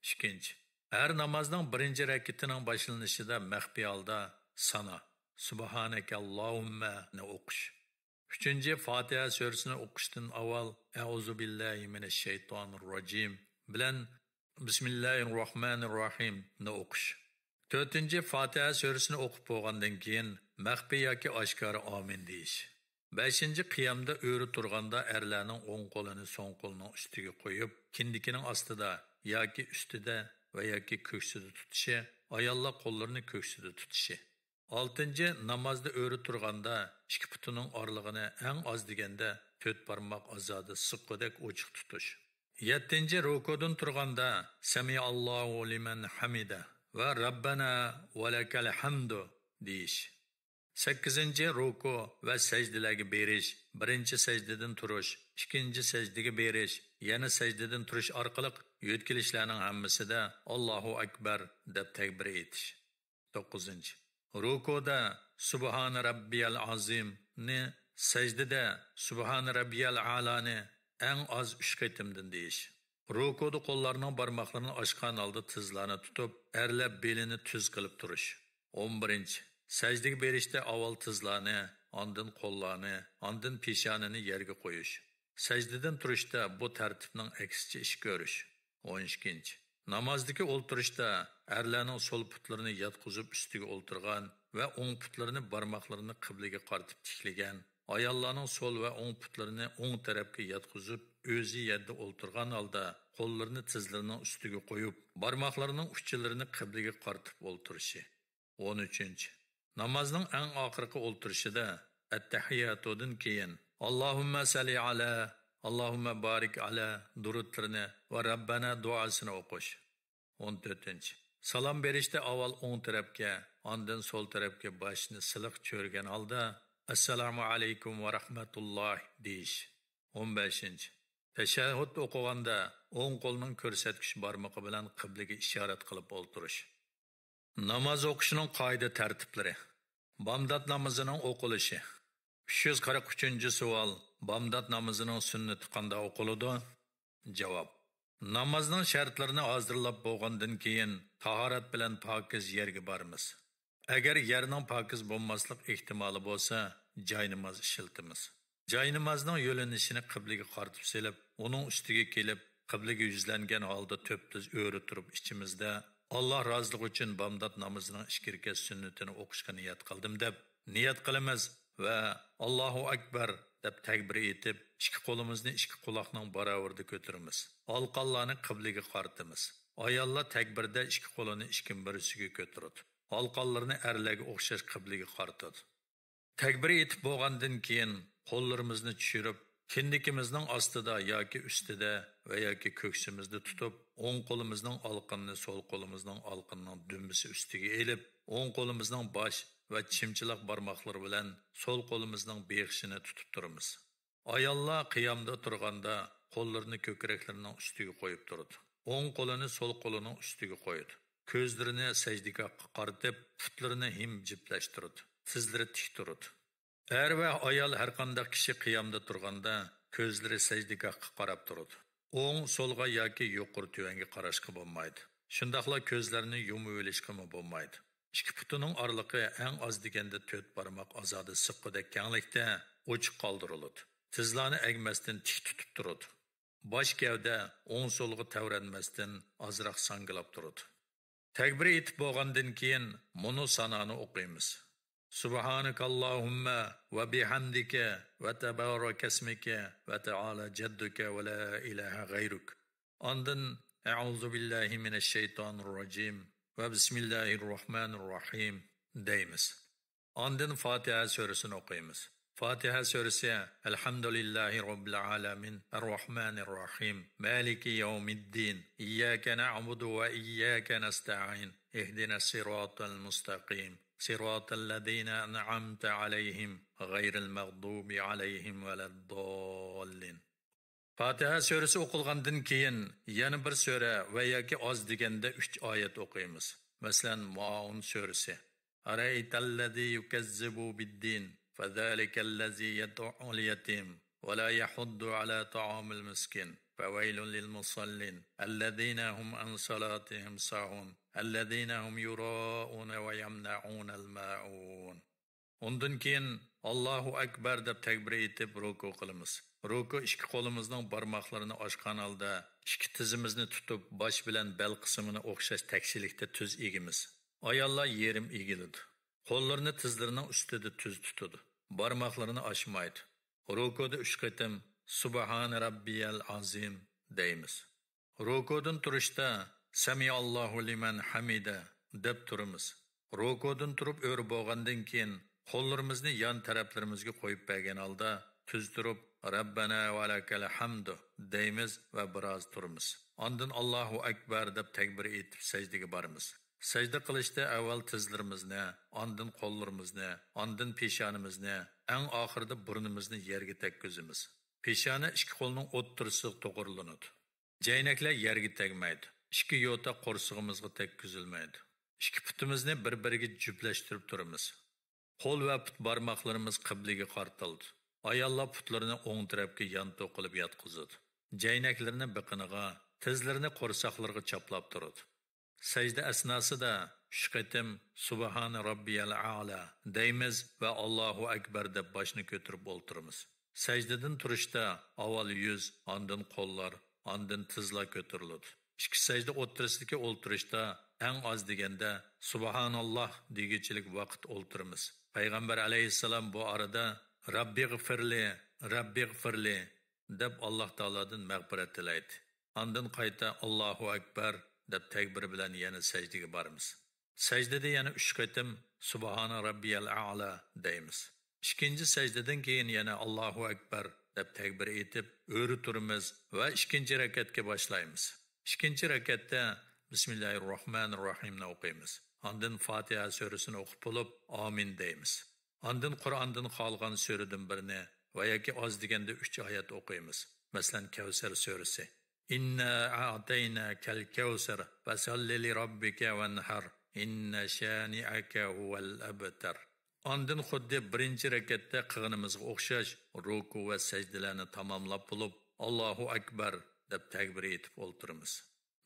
ئىككىنچى، ھەر نامازنىڭ بىرىنچى رەكىتىنىڭ باشلىنىشىدا مەخپىي ھالدا سانا، سۇبھانەكەللاھۇممەنى ئوقۇش. ئۈچىنچى، فاتىھە سۈرىسىنى ئوقۇشتىن ئاۋۋال ئەئۇزۇ بىللاھى مىنەششەيتانىر راجىم بىلەن بىسمىللاھىر راھمانىر راھىمنى ئوقۇش. تۆتىنچى، فاتىھە سۈرىسىنى ئوقۇپ بولغاندىن كېيىن مەخپىي ياكى ئاشكارا ئامىن دېيىش. بەشىنچى، قىيامدا ئۆرە تۇرغاندا ئەرلەرنىڭ ئوڭ قولىنى سول قولىنىڭ ئۈستىگە قويۇپ، كىندىكىنىڭ ئاستىدا ياكى ئۈستىدە ۋە ياكى كۆكسىدە تۇتۇشى، ئاياللار قوللىرىنى كۆكسىدە تۇتۇشى. ئالتىنچى، نامازدا ئۆرە تۇرغاندا ئىككى پۇتىنىڭ ئارىلىقىنى ئەڭ ئاز دېگەندە تۆت بارماق ئازادە سىققۇدەك ئوچۇق تۇتۇش. يەتتىنچى، رۇكۇدىن تۇرغاندا سەمىئاللاھۇ لىمەن ھەمىدە ۋە رەببەنا ۋەلەكەل ھەمدۇ دېيىش. سەككىزىنچى، رۇكۇ ۋە سەجدىلەرگە بېرىش، بىرىنچى سەجدىدىن تۇرۇش، ئىككىنچى سەجدىگە بېرىش، يەنە سەجدىدىن تۇرۇش ئارقىلىق يۆتكىلىشلەرنىڭ ھەممىسىدە ئاللاھۇ ئەكبەر دەپ تەكبىر ئېيتىش. توققۇزىنچى، رۇكۇدا سۇبھانە رەببىيەل ئازىمنى، سەجدىدە سۇبھانە رەببىيەل ئەلانى ئەڭ ئاز ئۈچ قېتىمدىن دېيىش. رۇكۇدا قوللارنىڭ بارماقلىرىنى ئاچقان ھالدا تىزلارنى تۇتۇپ، ئەرلەپ بېلىنى تۈز قىلىپ تۇرۇش. ئون بىرىنچى، سەجدىگە بېرىشتە ئاۋۋال تىزلارنى، ئاندىن قوللارنى، ئاندىن پېشانىنى يەرگە قويۇش. سەجدىدىن تۇرۇشتا بۇ تەرتىپنىڭ ئەكسىچە ئىش كۆرۈش. ئون ئىككىنچى، نامازدىكى ئولتۇرۇشتا ئەرلەرنىڭ سول پۇتلىرىنى ياتقۇزۇپ ئۈستىگە ئولتۇرغان ۋە ئوڭ پۇتلىرىنى بارماقلىرىنى قىبلىگە قارىتىپ تىكلىگەن، ئاياللارنىڭ سول ۋە ئوڭ پۇتلىرىنى ئوڭ تەرەپكە ياتقۇزۇپ، ئۆزى يەردە ئولتۇرغان ھالدا قوللىرىنى تىزلىرىنىڭ ئۈستىگە قويۇپ، بارماقلىرىنىڭ ئۇچلىرىنى قىبلىگە قارىتىپ ئولتۇرۇشى. ئون ئۈچىنچى، نامازنىڭ ئەڭ ئاخىرقى ئولتۇرۇشىدا ئەتتەھىياتۇدىن كېيىن، ئاللاھۇممە سەللى ئەلە، ئاللاھۇممە بارىك ئەلە دۇرۇتلىرىنى ۋە رەببەنا دۇئاسىنى ئوقۇش. ئون تۆتىنچى، سالام بېرىشتە ئاۋۋال ئوڭ تەرەپكە، ئاندىن سول تەرەپكە باشنى سىلىق چۆرگەن ھالدا، ئەسسالامۇ ئەلەيكۇم ۋە رەھمەتۇللاھ دېيىش. ئون بەشىنچى، تەشەھھۇد ئوقۇغاندا ئوڭ قولنىڭ كۆرسەتكۈچ بارمىقى بىلەن قىبلىگە ئىشارەت قىلىپ ئولتۇرۇش. ناماز ئوقۇشنىڭ قائىدە تەرتىپلىرى. بامدات نامىزىنىڭ ئوقۇلۇشى. ئۈچ يۈز قىرىق ئۈچىنچى سوئال، بامدات نامىزىنىڭ سۈننىتى قانداق ئوقۇلىدۇ؟ جاۋاب، نامازنىڭ شەرتلىرىنى ھازىرلاپ بولغاندىن كېيىن، تاھارەت بىلەن پاكىز يەرگە بارىمىز. ئەگەر يەرنىڭ پاكىز بولماسلىق ئېھتىمالى بولسا، جايناماز ئىشلىتىمىز. جاينامازنىڭ يۆلىنىشىنى قىبلىگە قارىتىپ سېلىپ، ئۇنىڭ ئۈستىگە كېلىپ، قىبلىگە يۈزلەنگەن ھالدا تۆپتۈز ئۆرە تۇرۇپ ئىچىمىزدە، «ئاللا رازىلىقى ئۈچۈن بامدات نامىزىنىڭ ئىككى رەكەت سۈننىتىنى ئوقۇشقا نىيەت قىلدىم» دەپ نىيەت قىلىمىز ۋە «ئاللاھۇ ئەكبەر» دەپ تەكبىر ئېيتىپ، ئىككى قولىمىزنى ئىككى قۇلاقنىڭ باراۋىرىدا كۆتۈرىمىز. ئالقانلارنى قىبلىگە قارىتىمىز. ئاياللار تەكبىردە ئىككى قولىنى ئىككى مۈرىسىگە كۆتۈرىدۇ. ئالقانلىرىنى ئەرلەرگە ئوخشاش قىبلىگە قارىتىدۇ. تەكبىر ئېيتىپ بولغاندىن كېيىن، قوللىرىمىزنى چۈشۈرۈپ، كىندىكىمىزنىڭ ئاستىدا ياكى ئۈستىدە ۋە ياكى كۆكسىمىزدە تۇتۇپ، ئوڭ قولىمىزنىڭ ئالقىنىنى سول قولىمىزنىڭ ئالقىنىنىڭ دۈمبىسى ئۈستىگە ئېلىپ، ئوڭ قولىمىزنىڭ باش ۋە چىمچىلاق بارماقلىرى بىلەن سول قولىمىزنىڭ بېغىشىنى تۇتۇپ تۇرىمىز. ئاياللار قىيامدا تۇرغاندا قوللىرىنى كۆكرەكلىرىنىڭ ئۈستىگە قويۇپ تۇرىدۇ. ئوڭ قولىنى سول قولىنىڭ ئۈستىگە قويىدۇ. كۆزلىرىنى سەجدىگاھقا قارىتىپ، پۇتلىرىنى ھىم جىپلەشتۈرىدۇ. تىزلىرى تىك تۇرىدۇ. ئەر ۋە ئايال ھەرقانداق كىشى قىيامدا تۇرغاندا كۆزلىرى سەجدىگاھقا قاراپ تۇرىدۇ. ئوڭ، سولغا ياكى يۇقىرى تۆۋەنگە قاراشقا بولمايدۇ. شۇنداقلا كۆزلەرنى يۇمۇۋېلىشقىمۇ بولمايدۇ. ئىككى پۇتىنىڭ ئارىلىقى ئەڭ ئاز دېگەندە تۆت بارماق ئازادە سىققۇدەك كەڭلىكتە ئوچۇق قالدۇرۇلىدۇ. تىزلارنى ئەگمەستىن تىك تۇتۇپ تۇرىدۇ. باش گەۋدە ئوڭ سولغا تەۋرەنمەستىن ئازراق ساڭگىلاپ تۇرىدۇ. تەكبىر ئېيتىپ بولغاندىن كېيىن مۇنۇ سانانى ئوقۇيمىز. سبحانك اللهم وبحمدك وتبارك اسمك وتعالى جدك ولا إله غيرك. ئاندىن أعوذ بالله من الشيطان الرجيم وبسم الله الرحمن الرحيم دەيمىز. ئاندىن فاتىھە سۈرىسىنى ئوقۇيمىز. فاتىھە سۈرىسى. الحمد لله رب العالمين، الرحمن الرحيم، مالك يوم الدين، إياك نعبد وإياك نستعين، اهدنا الصراط المستقيم، صراط الذين أنعمت عليهم، غير المغضوب عليهم ولا الضالين. فاتىھە سۈرىسى ئوقۇلغاندىن كېيىن يەنە بىر سۈرە ۋە ياكى ئاز دېگەندە ئۈچ ئايەت ئوقۇيمىز. مەسىلەن، مائۇن سۈرىسى. أرأيت الذي يكذب بالدين، فذلك الذي يدع اليتيم، ولا يحض على طعام المسكين، فويل للمصلين، الذين هم عن صلاتهم ساهون، الذين هم يراءون ويمنعون الماعون. ئۇندىن كېيىن «ئاللاھۇ ئەكبەر» دەپ تەكبىر ئېيتىپ رۇكۇ قىلىمىز. رۇكۇ ئىككى قولىمىزنىڭ بارماقلىرىنى ئاچقان ھالدا ئىككى تىزىمىزنى تۇتۇپ، باش بىلەن بەل قىسمىنى ئوخشاش تەكشىلىكتە تۈز ئېگىمىز. ئاياللار يېرىم ئېگىلىدۇ. قوللىرىنى تىزلىرىنىڭ ئۈستىدە تۈز تۇتىدۇ. بارماقلىرىنى ئاچمايدۇ. رۇكۇدا ئۈچ قېتىم «سۇبھانە رەببىيەل ئازىم» دەيمىز. رۇكۇدىن تۇرۇشتا «سەمىئاللاھۇ لىمەن ھەمىدە» دەپ تۇرىمىز. رۇكۇدىن تۇرۇپ ئۆرە بولغاندىن كېيىن، قوللىرىمىزنى يان تەرەپلىرىمىزگە قويۇپ بەرگەن ھالدا تۈز تۇرۇپ، «رەببەنا ۋە لەكەل ھەمدۇ» دەيمىز ۋە بىراز تۇرىمىز. ئاندىن «ئاللاھۇ ئەكبەر» دەپ تەكبىر ئېيتىپ سەجدىگە بارىمىز. سەجدە قىلىشتا ئەۋۋەل تىزلىرىمىزنى، ئاندىن قوللىرىمىزنى، ئاندىن پېشانىمىزنى، ئەڭ ئاخىرىدا بۇرنىمىزنى يەرگە تەگكۈزىمىز. پېشانە ئىككى قولنىڭ ئوتتۇرىسىغا توغرىلىنىدۇ. جەينەكلەر يەرگە تەگمەيدۇ. ئىككى يوتا قورسىقىمىزغا تەگكۈزۈلمەيدۇ. ئىككى پۇتىمىزنى بىر-بىرىگە جۈپلەشتۈرۈپ تۇرىمىز. قول ۋە پۇت بارماقلىرىمىز قىبلىگە قارىتىلىدۇ. ئاياللار پۇتلىرىنى ئوڭ تەرەپكە يانتۇ قىلىپ ياتقۇزىدۇ. جەينەكلىرىنى بېقىنىغا، تىزلىرىنى قورساقلىرىغا چاپلاپ تۇرىدۇ. سەجدە ئەسناسىدا ئۈچ قېتىم «سۇبھانە رەببىيەل ئەئلا» دەيمىز ۋە «ئاللاھۇ ئەكبەر» دەپ باشنى كۆتۈرۈپ ئولتۇرىمىز. سەجدىدىن تۇرۇشتا ئاۋۋال يۈز، ئاندىن قوللار، ئاندىن تىزلار كۆتۈرۈلىدۇ. ئىككى سەجدە ئوتتۇرىسىدىكى ئولتۇرۇشتا ئەڭ ئاز دېگەندە «سۇبھاناللاھ» دېگۈچىلىك ۋاقىت ئولتۇرىمىز. پەيغەمبەر ئەلەيھىسسالام بۇ ئارىدا «رەببىغفىرلى، رەببىغفىرلى» دەپ ئاللاھ تائالادىن مەغپىرەت تىلەيدۇ. ئاندىن قايتا «ئاللاھۇ ئەكبەر» دەپ تەكبىر بىلەن يەنە سەجدىگە بارىمىز. سەجدىدە يەنە ئۈچ قېتىم «سۇبھانە رەببىيەل ئەئلا» دەيمىز. ئىككىنچى سەجدىدىن كېيىن يەنە «ئاللاھۇ ئەكبەر» دەپ تەكبىر ئېيتىپ ئۆرە تۇرىمىز ۋە ئىككىنچى رەكەتكە باشلايمىز. ئىككىنچى رەكەتتە بىسمىللاھىررەھمانىررەھىمنى ئوقۇيمىز. ئاندىن فاتىھە سۈرىسىنى ئوقۇپ بولۇپ، «ئامىن» دەيمىز. ئاندىن قۇرئاندىن قالغان سۈرىدىن بىرنى ۋە ياكى ئاز دېگەندە ئۈچ ئايەت ئوقۇيمىز. مەسىلەن، كەۋسەر سۈرىسى. «ئىننا ئەئتەيناكەل كەۋسەر، فەسەللى لىرەببىكە ۋەنھەر، ئىننە شانىئەكە ھۇۋەل ئەبتەر.» ئاندىن خۇددى بىرىنچى رەكەتتە قىلغىنىمىزغا ئوخشاش رۇكۇ ۋە سەجدىلەرنى تاماملاپ بولۇپ، «ئاللاھۇ ئەكبەر» دەپ تەكبىر ئېيتىپ ئولتۇرىمىز.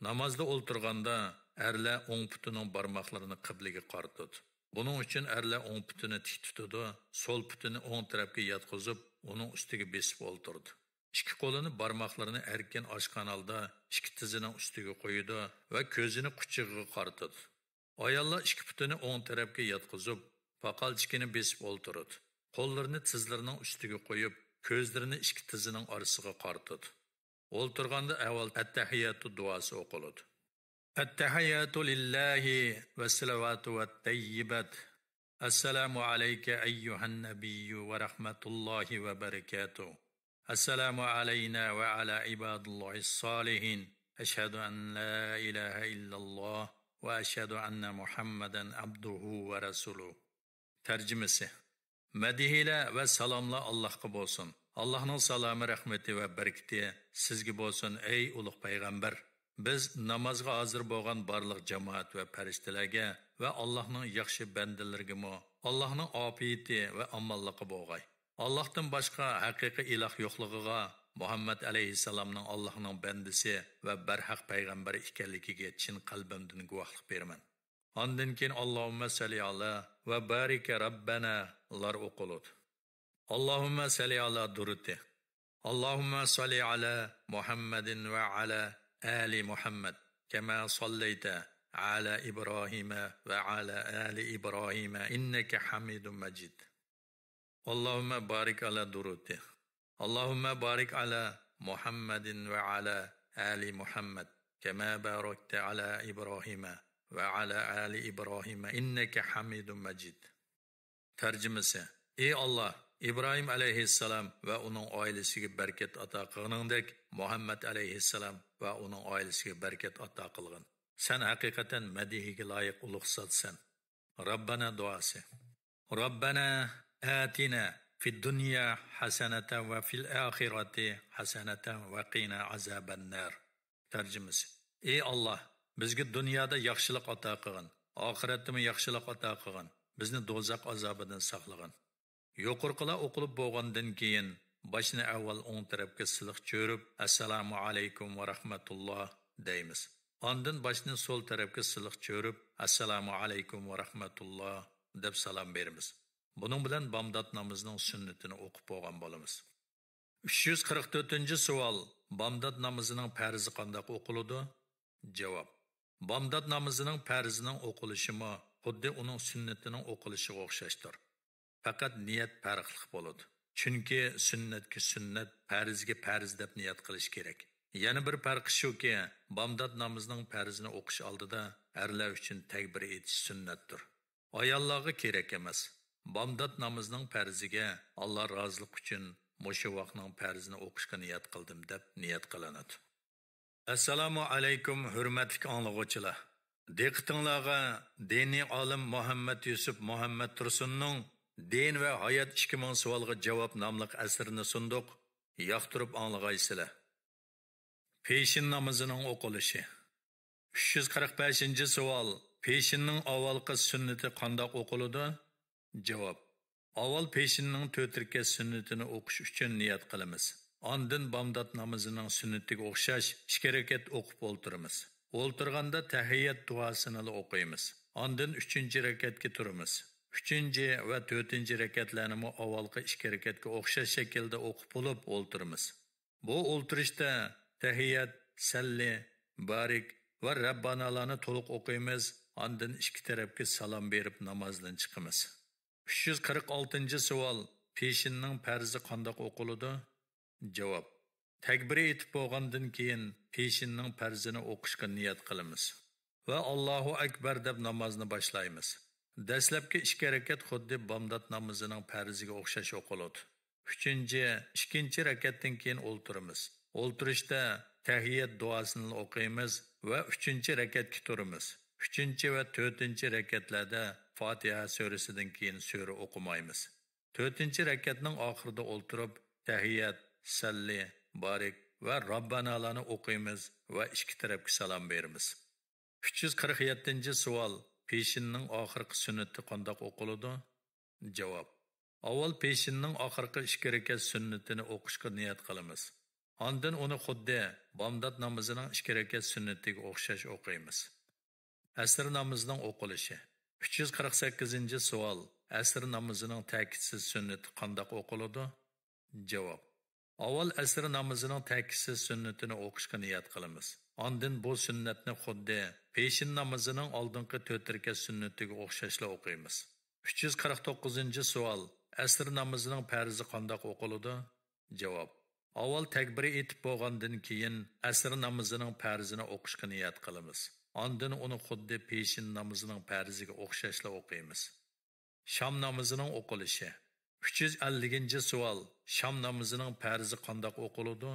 نامازدا ئولتۇرغاندا ئەرلەر ئوڭ پۇتىنىڭ بارماقلىرىنى قىبلىگە قارىتىدۇ. بۇنىڭ ئۈچۈن ئەرلەر ئوڭ پۇتىنى تىك تۇتىدۇ، سول پۇتىنى ئوڭ تەرەپكە ياتقۇزۇپ، ئۇنىڭ ئۈستىگە بېسىپ ئولتۇرىدۇ. ئىككى قولىنى بارماقلىرىنى ئەركىن ئاچقان ھالدا ئىككى تىزىنىڭ ئۈستىگە قويىدۇ ۋە كۆزىنى قۇچىقىغا قارىتىدۇ. ئاياللار ئىككى پۇتىنى ئوڭ تەرەپكە ياتقۇزۇپ، پاقالچىكىنى بېسىپ ئولتۇرىدۇ. قوللىرىنى تىزلىرىنىڭ ئۈستىگە قويۇپ، كۆزلىرىنى ئىككى تىزىنىڭ ئارىسىغا قارىتىدۇ. ئولتۇرغاندا ئەۋۋەل ئەتتەھىياتۇ دۇئاسى ئوقۇلىدۇ. التحيات لله والصلوات والطيبات. السلام عليك أيها النبي ورحمة الله وبركاته. السلام علينا وعلى عباد الله الصالحين. أشهد أن لا إله إلا الله وأشهد أن محمدا عبده ورسوله. تەرجىمىسى. مەدھىيلەر ۋە سالاملار ئاللاھقا بولسۇن. ئاللاھنىڭ سالامى، رەھمىتى ۋە بەرىكىتى سىزگە بولسۇن، ئەي ئۇلۇغ پەيغەمبەر! بىز نامازغا ھازىر بولغان بارلىق جامائەت ۋە پەرىشتىلەرگە ۋە ئاللاھنىڭ ياخشى بەندىلىرىگىمۇ ئاللاھنىڭ ئاپىيىتى ۋە ئامانلىقى بولغاي. ئاللاھتىن باشقا ھەقىقىي ئىلاھ يوقلۇقىغا، مۇھەممەد ئەلەيھىسسالامنىڭ ئاللاھنىڭ بەندىسى ۋە بەرھەق پەيغەمبەر ئىكەنلىكىگە چىن قەلبىمدىن گۇۋاھلىق بېرىمەن. ئاندىن كېيىن ئاللاھۇممە سەللى ئالا ۋە بارىك رەببەنا لار ئوقۇلىدۇ. ئاللاھۇممە سەللى ئالا دۇرۇتى. ئاللاھۇممە سەللى ئالا مۇھەممەدىن ۋە ئالا ئالى مۇھەممەد كەمە سەللەيتە ئالا ئىبراھىمە ۋە ئالا ئالى ئىبراھىمە ئىننەكە ھەمىدۇم مەجىد. ئاللاھۇممە بارىك ئالا دۇرۇتى. ئاللاھۇممە بارىك ئالا مۇھەممەدىن ۋە ئالا ئالى مۇھەممەد كەمە بارەكتە ئالا ئىبراھىمە ۋە ئالا ئالى ئىبراھىمە ئىننەكە ھەمىدۇم مەجىد. تەرجىمىسى: ئى ئاللاھ، ئىبراھىم ئەلەيھىسسالام ۋە ئۇنىڭ ئائىلىسىگە بەرىكەت ئاتا قىلغىنىڭدەك، مۇھەممەد ئەلەيھىسسالام ۋە ئۇنىڭ ئائىلىسىگە بەرىكەت ئاتا قىلغىن. سەن ھەقىقەتەن مەدھىيىگە لايىق ئۇلۇغ زاتسەن. رەببەنا دۇئاسى. رەببەنا ئاتىنا فىد دۇنيا ھەسەنەتەن ۋە فىل ئاخىرەتى ھەسەنەتەن ۋە قىنا ئازابەننار. تەرجىمىسى: ئى ئاللاھ، بىزگە دۇنيادا ياخشىلىق ئاتا قىلغىن، ئاخىرەتتىمۇ ياخشىلىق ئاتا قىلغىن، بىزنى دوزاخ ئازابىدىن ساقلىغىن. يۇقىرىقىلار ئوقۇلۇپ بولغاندىن كېيىن، باشنى ئەۋۋەل ئوڭ تەرەپكە سىلىق چۆرۈپ، ئەسسالامۇ ئەلەيكۇم ۋە رەھمەتۇللاھ دەيمىز. ئاندىن باشنى سول تەرەپكە سىلىق چۆرۈپ، ئەسسالامۇ ئەلەيكۇم ۋە رەھمەتۇللاھ دەپ سالام بېرىمىز. بۇنىڭ بىلەن بامدات نامىزىنىڭ سۈننىتىنى ئوقۇپ بولغان بولىمىز. ئۈچ يۈز قىرىق تۆتىنچى سوئال: بامدات نامىزىنىڭ پەرزى قانداق ئوقۇلىدۇ؟ جاۋاب: بامدات نامىزىنىڭ پەرزىنىڭ ئوقۇلۇشىمۇ خۇددى ئۇنىڭ سۈننىتىنىڭ ئوقۇلۇشىغا ئوخشاشتۇر. پەقەت نىيەت پەرقلىق بولىدۇ. چۈنكى سۈننەتكە سۈننەت، پەرزگە پەرز دەپ نىيەت قىلىش كېرەك. يەنە بىر پەرقى شۇكى، بامدات نامىزىنىڭ پەرزىنى ئوقۇش ئالدىدا ئەرلەر ئۈچۈن تەكبىر ئېيتىش سۈننەتتۇر. ئاياللارغا كېرەك ئەمەس. بامدات نامىزىنىڭ پەرزىگە ئاللا رازىلىقى ئۈچۈن مۇشۇ ۋاقنىڭ پەرزىنى ئوقۇشقا نىيەت قىلدىم دەپ نىيەت قىلىنىدۇ. ئەسسالامۇ ئەلەيكۇم، ھۆرمەتلىك ئاڭلىغۇچىلار! دىققىتىڭلارغا دىنىي ئالىم مۇھەممەد يۈسۈپ مۇھەممەد تۇرسۇننىڭ دىن ۋە ھايات ئىككى مىڭ سوئالغا جاۋاب ناملىق ئەسىرىنى سۇندۇق. ياقتۇرۇپ ئاڭلىغايسىلەر. پېشىن نامىزىنىڭ ئوقۇلۇشى. ئۈچ يۈز قىرىق بەشىنچى سوئال: پېشىننىڭ ئاۋۋالقى سۈننىتى قانداق ئوقۇلىدۇ؟ جاۋاب: ئاۋۋال پېشىننىڭ تۆت رەكەت سۈننىتىنى ئوقۇش ئۈچۈن نىيەت قىلىمىز. ئاندىن بامدات نامىزىنىڭ سۈننىتىگە ئوخشاش ئىككى رەكەت ئوقۇپ ئولتۇرىمىز. ئولتۇرغاندا تەھىيەت دۇئاسىنىلا ئوقۇيمىز. ئاندىن ئۈچىنچى رەكەتكە تۇرىمىز. ئۈچىنچى ۋە تۆتىنچى رەكەتلەرنىمۇ ئاۋۋالقى ئىككى رەكەتكە ئوخشاش شەكىلدە ئوقۇپ بولۇپ ئولتۇرىمىز. بۇ ئولتۇرۇشتا تەھىيەت، سەللى، بارىك ۋە رەببانالارنى تولۇق ئوقۇيمىز، ئاندىن ئىككى تەرەپكە سالام بېرىپ نامازدىن چىقىمىز. ئۈچ يۈز قىرىق ئالتىنچى سوئال: پېشىننىڭ پەرزى قانداق ئوقۇلىدۇ؟ جاۋاب: تەكبىر ئېيتىپ بولغاندىن كېيىن پېشىننىڭ پەرزىنى ئوقۇشقا نىيەت قىلىمىز ۋە ئاللاھۇ ئەكبەر دەپ نامازنى باشلايمىز. دەسلەپكى ئىككى رەكەت خۇددى بامدات نامىزىنىڭ پەرزىگە ئوخشاش ئوقۇلىدۇ. ئۈچىنچى، ئىككىنچى رەكەتتىن كېيىن ئولتۇرىمىز. ئولتۇرۇشتا تەھىيەت دۇئاسىنى ئوقۇيمىز ۋە ئۈچىنچى رەكەتكە تۇرىمىز. ئۈچىنچى ۋە تۆتىنچى رەكەتلەردە فاتىھە سۈرىسىدىن كېيىن سۈرە ئوقۇمايمىز. تۆتىنچى رەكەتنىڭ ئاخىرىدا ئولتۇرۇپ، تەھىيەت، سەللى، بارىك ۋە راببانالارنى ئوقۇيمىز ۋە ئىككى تەرەپكە سالام بېرىمىز. ئۈچ يۈز قىرىق يەتتىنچى سوئال: پېشىننىڭ ئاخىرقى سۈننىتى قانداق ئوقۇلىدۇ؟ جاۋاب: ئاۋۋال پېشىننىڭ ئاخىرقى ئىككى رەكەت سۈننىتىنى ئوقۇشقا نىيەت قىلىمىز. ئاندىن ئۇنى خۇددى بامدات نامىزىنىڭ ئىككى رەكەت سۈننىتىگە ئوخشاش ئوقۇيمىز. ئەسىر نامىزىنىڭ ئوقۇلۇشى. ئۈچ يۈز قىرىق سەككىزىنچى سوئال: ئەسىر نامىزىنىڭ تەكىتسىز سۈننىتى قانداق ئوقۇلىدۇ؟ جاۋاب: ئاۋۋال ئەسىر نامىزىنىڭ تەكىتسىز سۈننىتىنى ئوقۇشقا نىيەت قىلىمىز. ئاندىن بۇ سۈننەتنى خۇددى پېشىن نامىزىنىڭ ئالدىنقى تۆت رەكەت سۈننىتىگە ئوخشاشلا ئوقۇيمىز. ئۈچ يۈز قىرىق توققۇزىنچى سوئال: ئەسىر نامىزىنىڭ پەرزى قانداق ئوقۇلىدۇ؟ جاۋاب: ئاۋۋال تەكبىر ئېيتىپ بولغاندىن كېيىن ئەسىر نامىزىنىڭ پەرزىنى ئوقۇشقا نىيەت قىلىمىز. ئاندىن ئۇنى خۇددى پېشىن نامىزىنىڭ پەرزىگە ئوخشاشلا ئوقۇيمىز. شام نامىزىنىڭ ئوقۇلۇشى. ئۈچ يۈز ئەللىكىنچى سوئال: شام نامىزىنىڭ پەرزى قانداق ئوقۇلىدۇ؟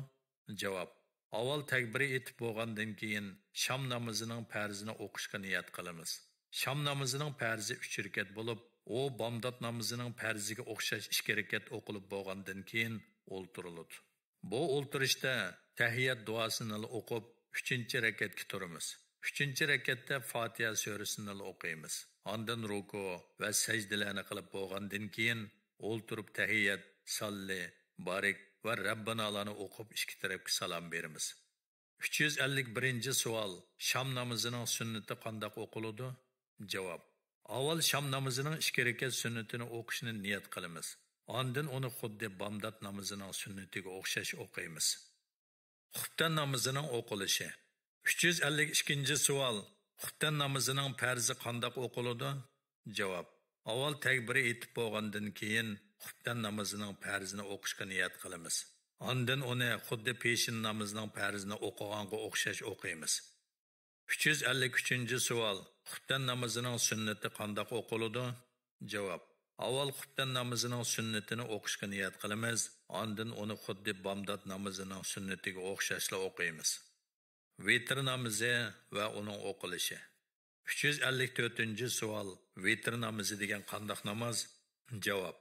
جاۋاب: ئاۋۋال تەكبىر ئېيتىپ بولغاندىن كېيىن شام نامىزىنىڭ پەرزىنى ئوقۇشقا نىيەت قىلىمىز. شام نامىزىنىڭ پەرزى ئۈچ رەكەت بولۇپ، ئۇ بامدات نامىزىنىڭ پەرزىگە ئوخشاش ئىككى رەكەت ئوقۇلۇپ بولغاندىن كېيىن ئولتۇرۇلىدۇ. بۇ ئولتۇرۇشتا تەھىيەت دۇئاسىنىلا ئوقۇپ، ئۈچىنچى رەكەتكە تۇرىمىز. ئۈچىنچى رەكەتتە فاتىھە سۈرىسىنىلا ئوقۇيمىز. ئاندىن رۇكۇ ۋە سەجدىلەرنى قىلىپ بولغاندىن كېيىن، ئولتۇرۇپ تەھىيەت، ساللى، بارىك ۋە رەببىنالارنى ئوقۇپ، ئىككى تەرەپكە سالام بېرىمىز. ئۈچ يۈز ئەللىك بىرىنچى سوئال، شام نامىزىنىڭ سۈننىتى قانداق ئوقۇلىدۇ؟ جاۋاب، ئاۋۋال شام نامىزىنىڭ ئىككى رەكەت سۈننىتىنى ئوقۇشنى نىيەت قىلىمىز. ئاندىن ئۇنى خۇددى بامدات نامىزىنىڭ سۈننىتىگە ئوخشاش ئوقۇيمىز. خۇپتەن نامىزىنىڭ ئوقۇلۇشى. ئۈچ يۈز ئەللىك ئىككىنچى سوئال، خۇپتەن نامىزىنىڭ پەرزى قانداق ئوقۇلىدۇ؟ جاۋاب، ئاۋۋال تەكبىر ئېيتىپ بولغاندىن كېيىن، خۇپتەن نامىزىنىڭ پەرزىنى ئوقۇشقا نىيەت قىلىمىز. ئاندىن ئۇنى خۇددى پېشىن نامىزىنىڭ پەرزىنى ئوقۇغانغا ئوخشاش ئوقۇيمىز. ئۈچ يۈز ئەللىك ئۈچىنچى سوئال، خۇپتەن نامىزىنىڭ سۈننىتى قانداق ئوقۇلىدۇ؟ جاۋاب، ئاۋۋال خۇپتەن نامىزىنىڭ سۈننىتىنى ئوقۇشقا نىيەت قىلىمىز، ئاندىن ئۇنى خۇددى بامدات نامىزىنىڭ سۈننىتىگە ئوخشاشلا ئوقۇيمىز. ۋىتىر نامىزى ۋە ئۇنىڭ ئوقۇلۇشى. ئۈچ يۈز ئەللىك تۆتىنچى سوئال، ۋىتىر نامىزى دېگەن قانداق ناماز؟ جاۋاب،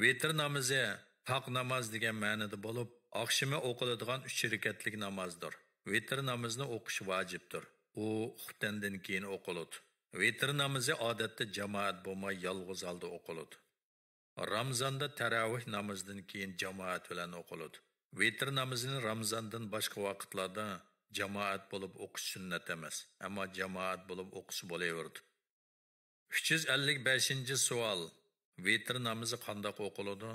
ۋىتىر نامىزى پاك ناماز دېگەن مەنىدە بولۇپ، ئاخشىمى ئوقۇلىدىغان ئۈچ رەكەتلىك نامازدۇر. ۋىتىر نامىزىنى ئوقۇش ۋاجىپتۇر. ئۇ خۇپتەندىن كېيىن ئوقۇلىدۇ. ۋىتىر نامىزى ئادەتتە جامائەت بولماي يالغۇز ھالدا ئوقۇلىدۇ. رامزاندا تەراۋىھ نامىزىدىن كېيىن جامائەت بىلەن ئوقۇلىدۇ. ۋىتىر نامىزىنى رامزاندىن باشقا ۋاقىتلاردا جامائەت بولۇپ ئوقۇش سۈننەت ئەمەس، ئەمما جامائەت بولۇپ ئوقۇسا بولۇۋېرىدۇ. ئۈچ يۈز ئەللىك بەشىنچى سوئال، ۋىتىر نامىزى قانداق ئوقۇلىدۇ؟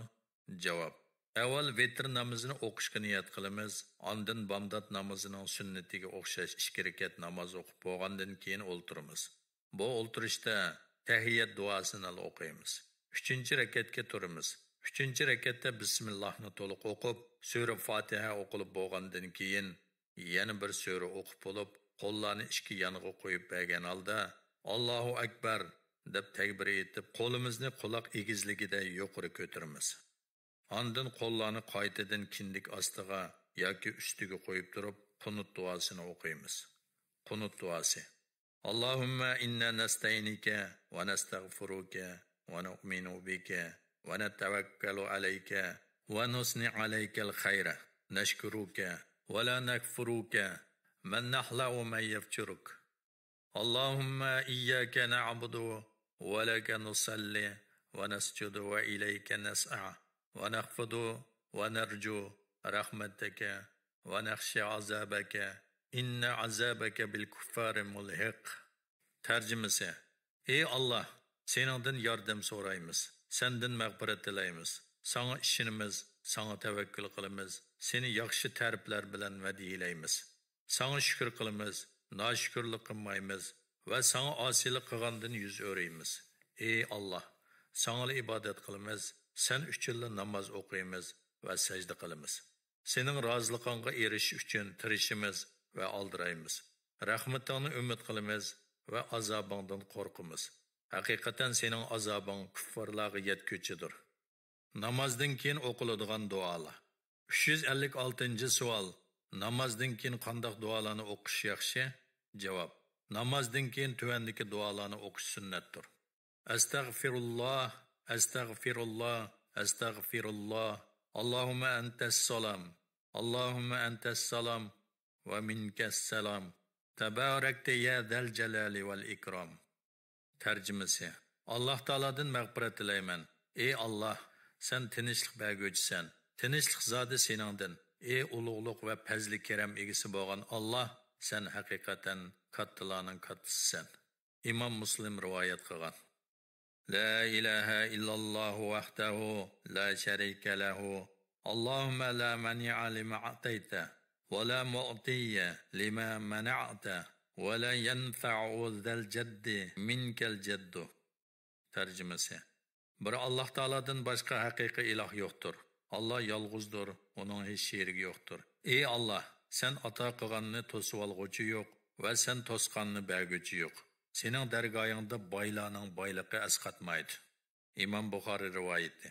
جاۋاب، ئەۋۋەل ۋىتىر نامىزىنى ئوقۇشقا نىيەت قىلىمىز، ئاندىن بامدات نامىزىنىڭ سۈننىتىگە ئوخشاش ئىككى رەكەت ناماز ئوقۇپ بولغاندىن كېيىن ئولتۇرىمىز. بۇ ئولتۇرۇشتا تەھىيەت دۇئاسىنىلا ئوقۇيمىز. ئۈچىنچى رەكەتكە تۇرىمىز. ئۈچىنچى رەكەتتە بىسمىللاھنى تولۇق ئوقۇپ، سۈرە فاتىھە ئوقۇلۇپ بولغاندىن كېيىن، يەنە بىر سۈرە ئوقۇپ بولۇپ، قوللارنى ئىككى يانغا قويۇپ بەرگەن ھالدا، «ئاللاھۇ ئەكبەر» دەپ تەكبىر ئېيتىپ، قولىمىزنى قۇلاق ئېگىزلىكىدە يۇقىرى كۆتۈرىمىز. ئاندىن قوللارنى قايتىدىن كىندىك ئاستىغا ياكى ئۈستىگە قويۇپ تۇرۇپ، قۇنۇت دۇئاسىنى ئوقۇيمىز. قۇنۇت دۇئاسى. اللهم إنا نستعينك ونستغفرك ونؤمن بك ونتوكل عليك ونثني عليك الخير، نشكرك ولا نكفرك، من نخلع من يفجرك. اللهم إياك نعبد ولك نصلي ونسجد وإليك نسعى ونخفض ونرجو رحمتك ونخشى عذابك، إن عذابك بالكفار ملحق. تەرجىمىسى. ئى ئاللاھ، سېنىڭدىن ياردەم سورايمىز، سەندىن مەغپىرەت تىلەيمىز، ساڭا ئىشىنىمىز، ساڭا تەۋەككۈل قىلىمىز، سېنى ياخشى تەرىپلەر بىلەن مەدھىيلەيمىز. ساڭا شۈكۈر قىلىمىز، ناشۈكۈرلۈك قىلمايمىز ۋە ساڭا ئاسىيلىق قىلغاندىن يۈز ئۆرۈيمىز. ئى ئاللاھ، ساڭىلا ئىبادەت قىلىمىز، سەن ئۈچۈنلا ناماز ئوقۇيمىز ۋە سەجدە قىلىمىز. سېنىڭ رازىلىقىڭغا ئېرىشىش ئۈچۈن تىرىشىمىز ۋە ئالدىرايمىز. رەھمىتىڭنى ئۈمىد قىلىمىز ۋە ئازابىڭدىن قورقىمىز. ھەقىقەتەن سېنىڭ ئازابىڭ كۇففارلارغا يەتكۈچىدۇر. نامازدىن كېيىن ئوقۇلىدىغان دۇئالار. ئۈچ يۈز ئەللىك ئالتىنچى سوئال، نامازدىن كېيىن قانداق دۇئالارنى ئوقۇش ياخشى؟ جاۋاب، نامازدىن كېيىن تۆۋەندىكى دۇئالارنى ئوقۇش سۈننەتتۇر. أستغفر الله، أستغفر الله، أستغفر الله. اللهم أنت السلام، اللهم أنت السلام، ومنك السلام. تباركت يا ذا الجلال والإكرام. تەرجىمىسى. ئاللاھ تائالادىن مەغپىرەت تىلەيمەن. ئى ئاللاھ، سەن تىنچلىق بەرگۈچىسەن. تىنچلىق زادى سېنىڭدىن. ئى ئۇلۇغلۇق ۋە پەزلى كېرەم ئىگىسى بولغان ئاللاھ، سەن ھەقىقەتەن كاتتىلارنىڭ كاتتىسىسەن. ئىمام مۇسلىم رىۋايەت قىلغان. لا إله إلا الله وحده لا شريك له. اللهم لا مانع لما أعطيت ولا معطي لما منعت ولا ينفع ذا الجد منك الجد. تەرجىمىسى. بىر ئاللاھ تائالادىن باشقا ھەقىقىي ئىلاھ يوقتۇر. ئاللاھ يالغۇزدۇر، ئۇنىڭ ھېچ شېرىكى يوقتۇر. ئى ئاللاھ، سەن ئاتا قىلغاننى توسۇۋالغۇچى يوق ۋە سەن توسقاننى بەرگۈچى يوق. سېنىڭ دەرگاھىڭدا بايلارنىڭ بايلىقى ئەسقاتمايدۇ. ئىمام بۇخارىي رىۋايىتى.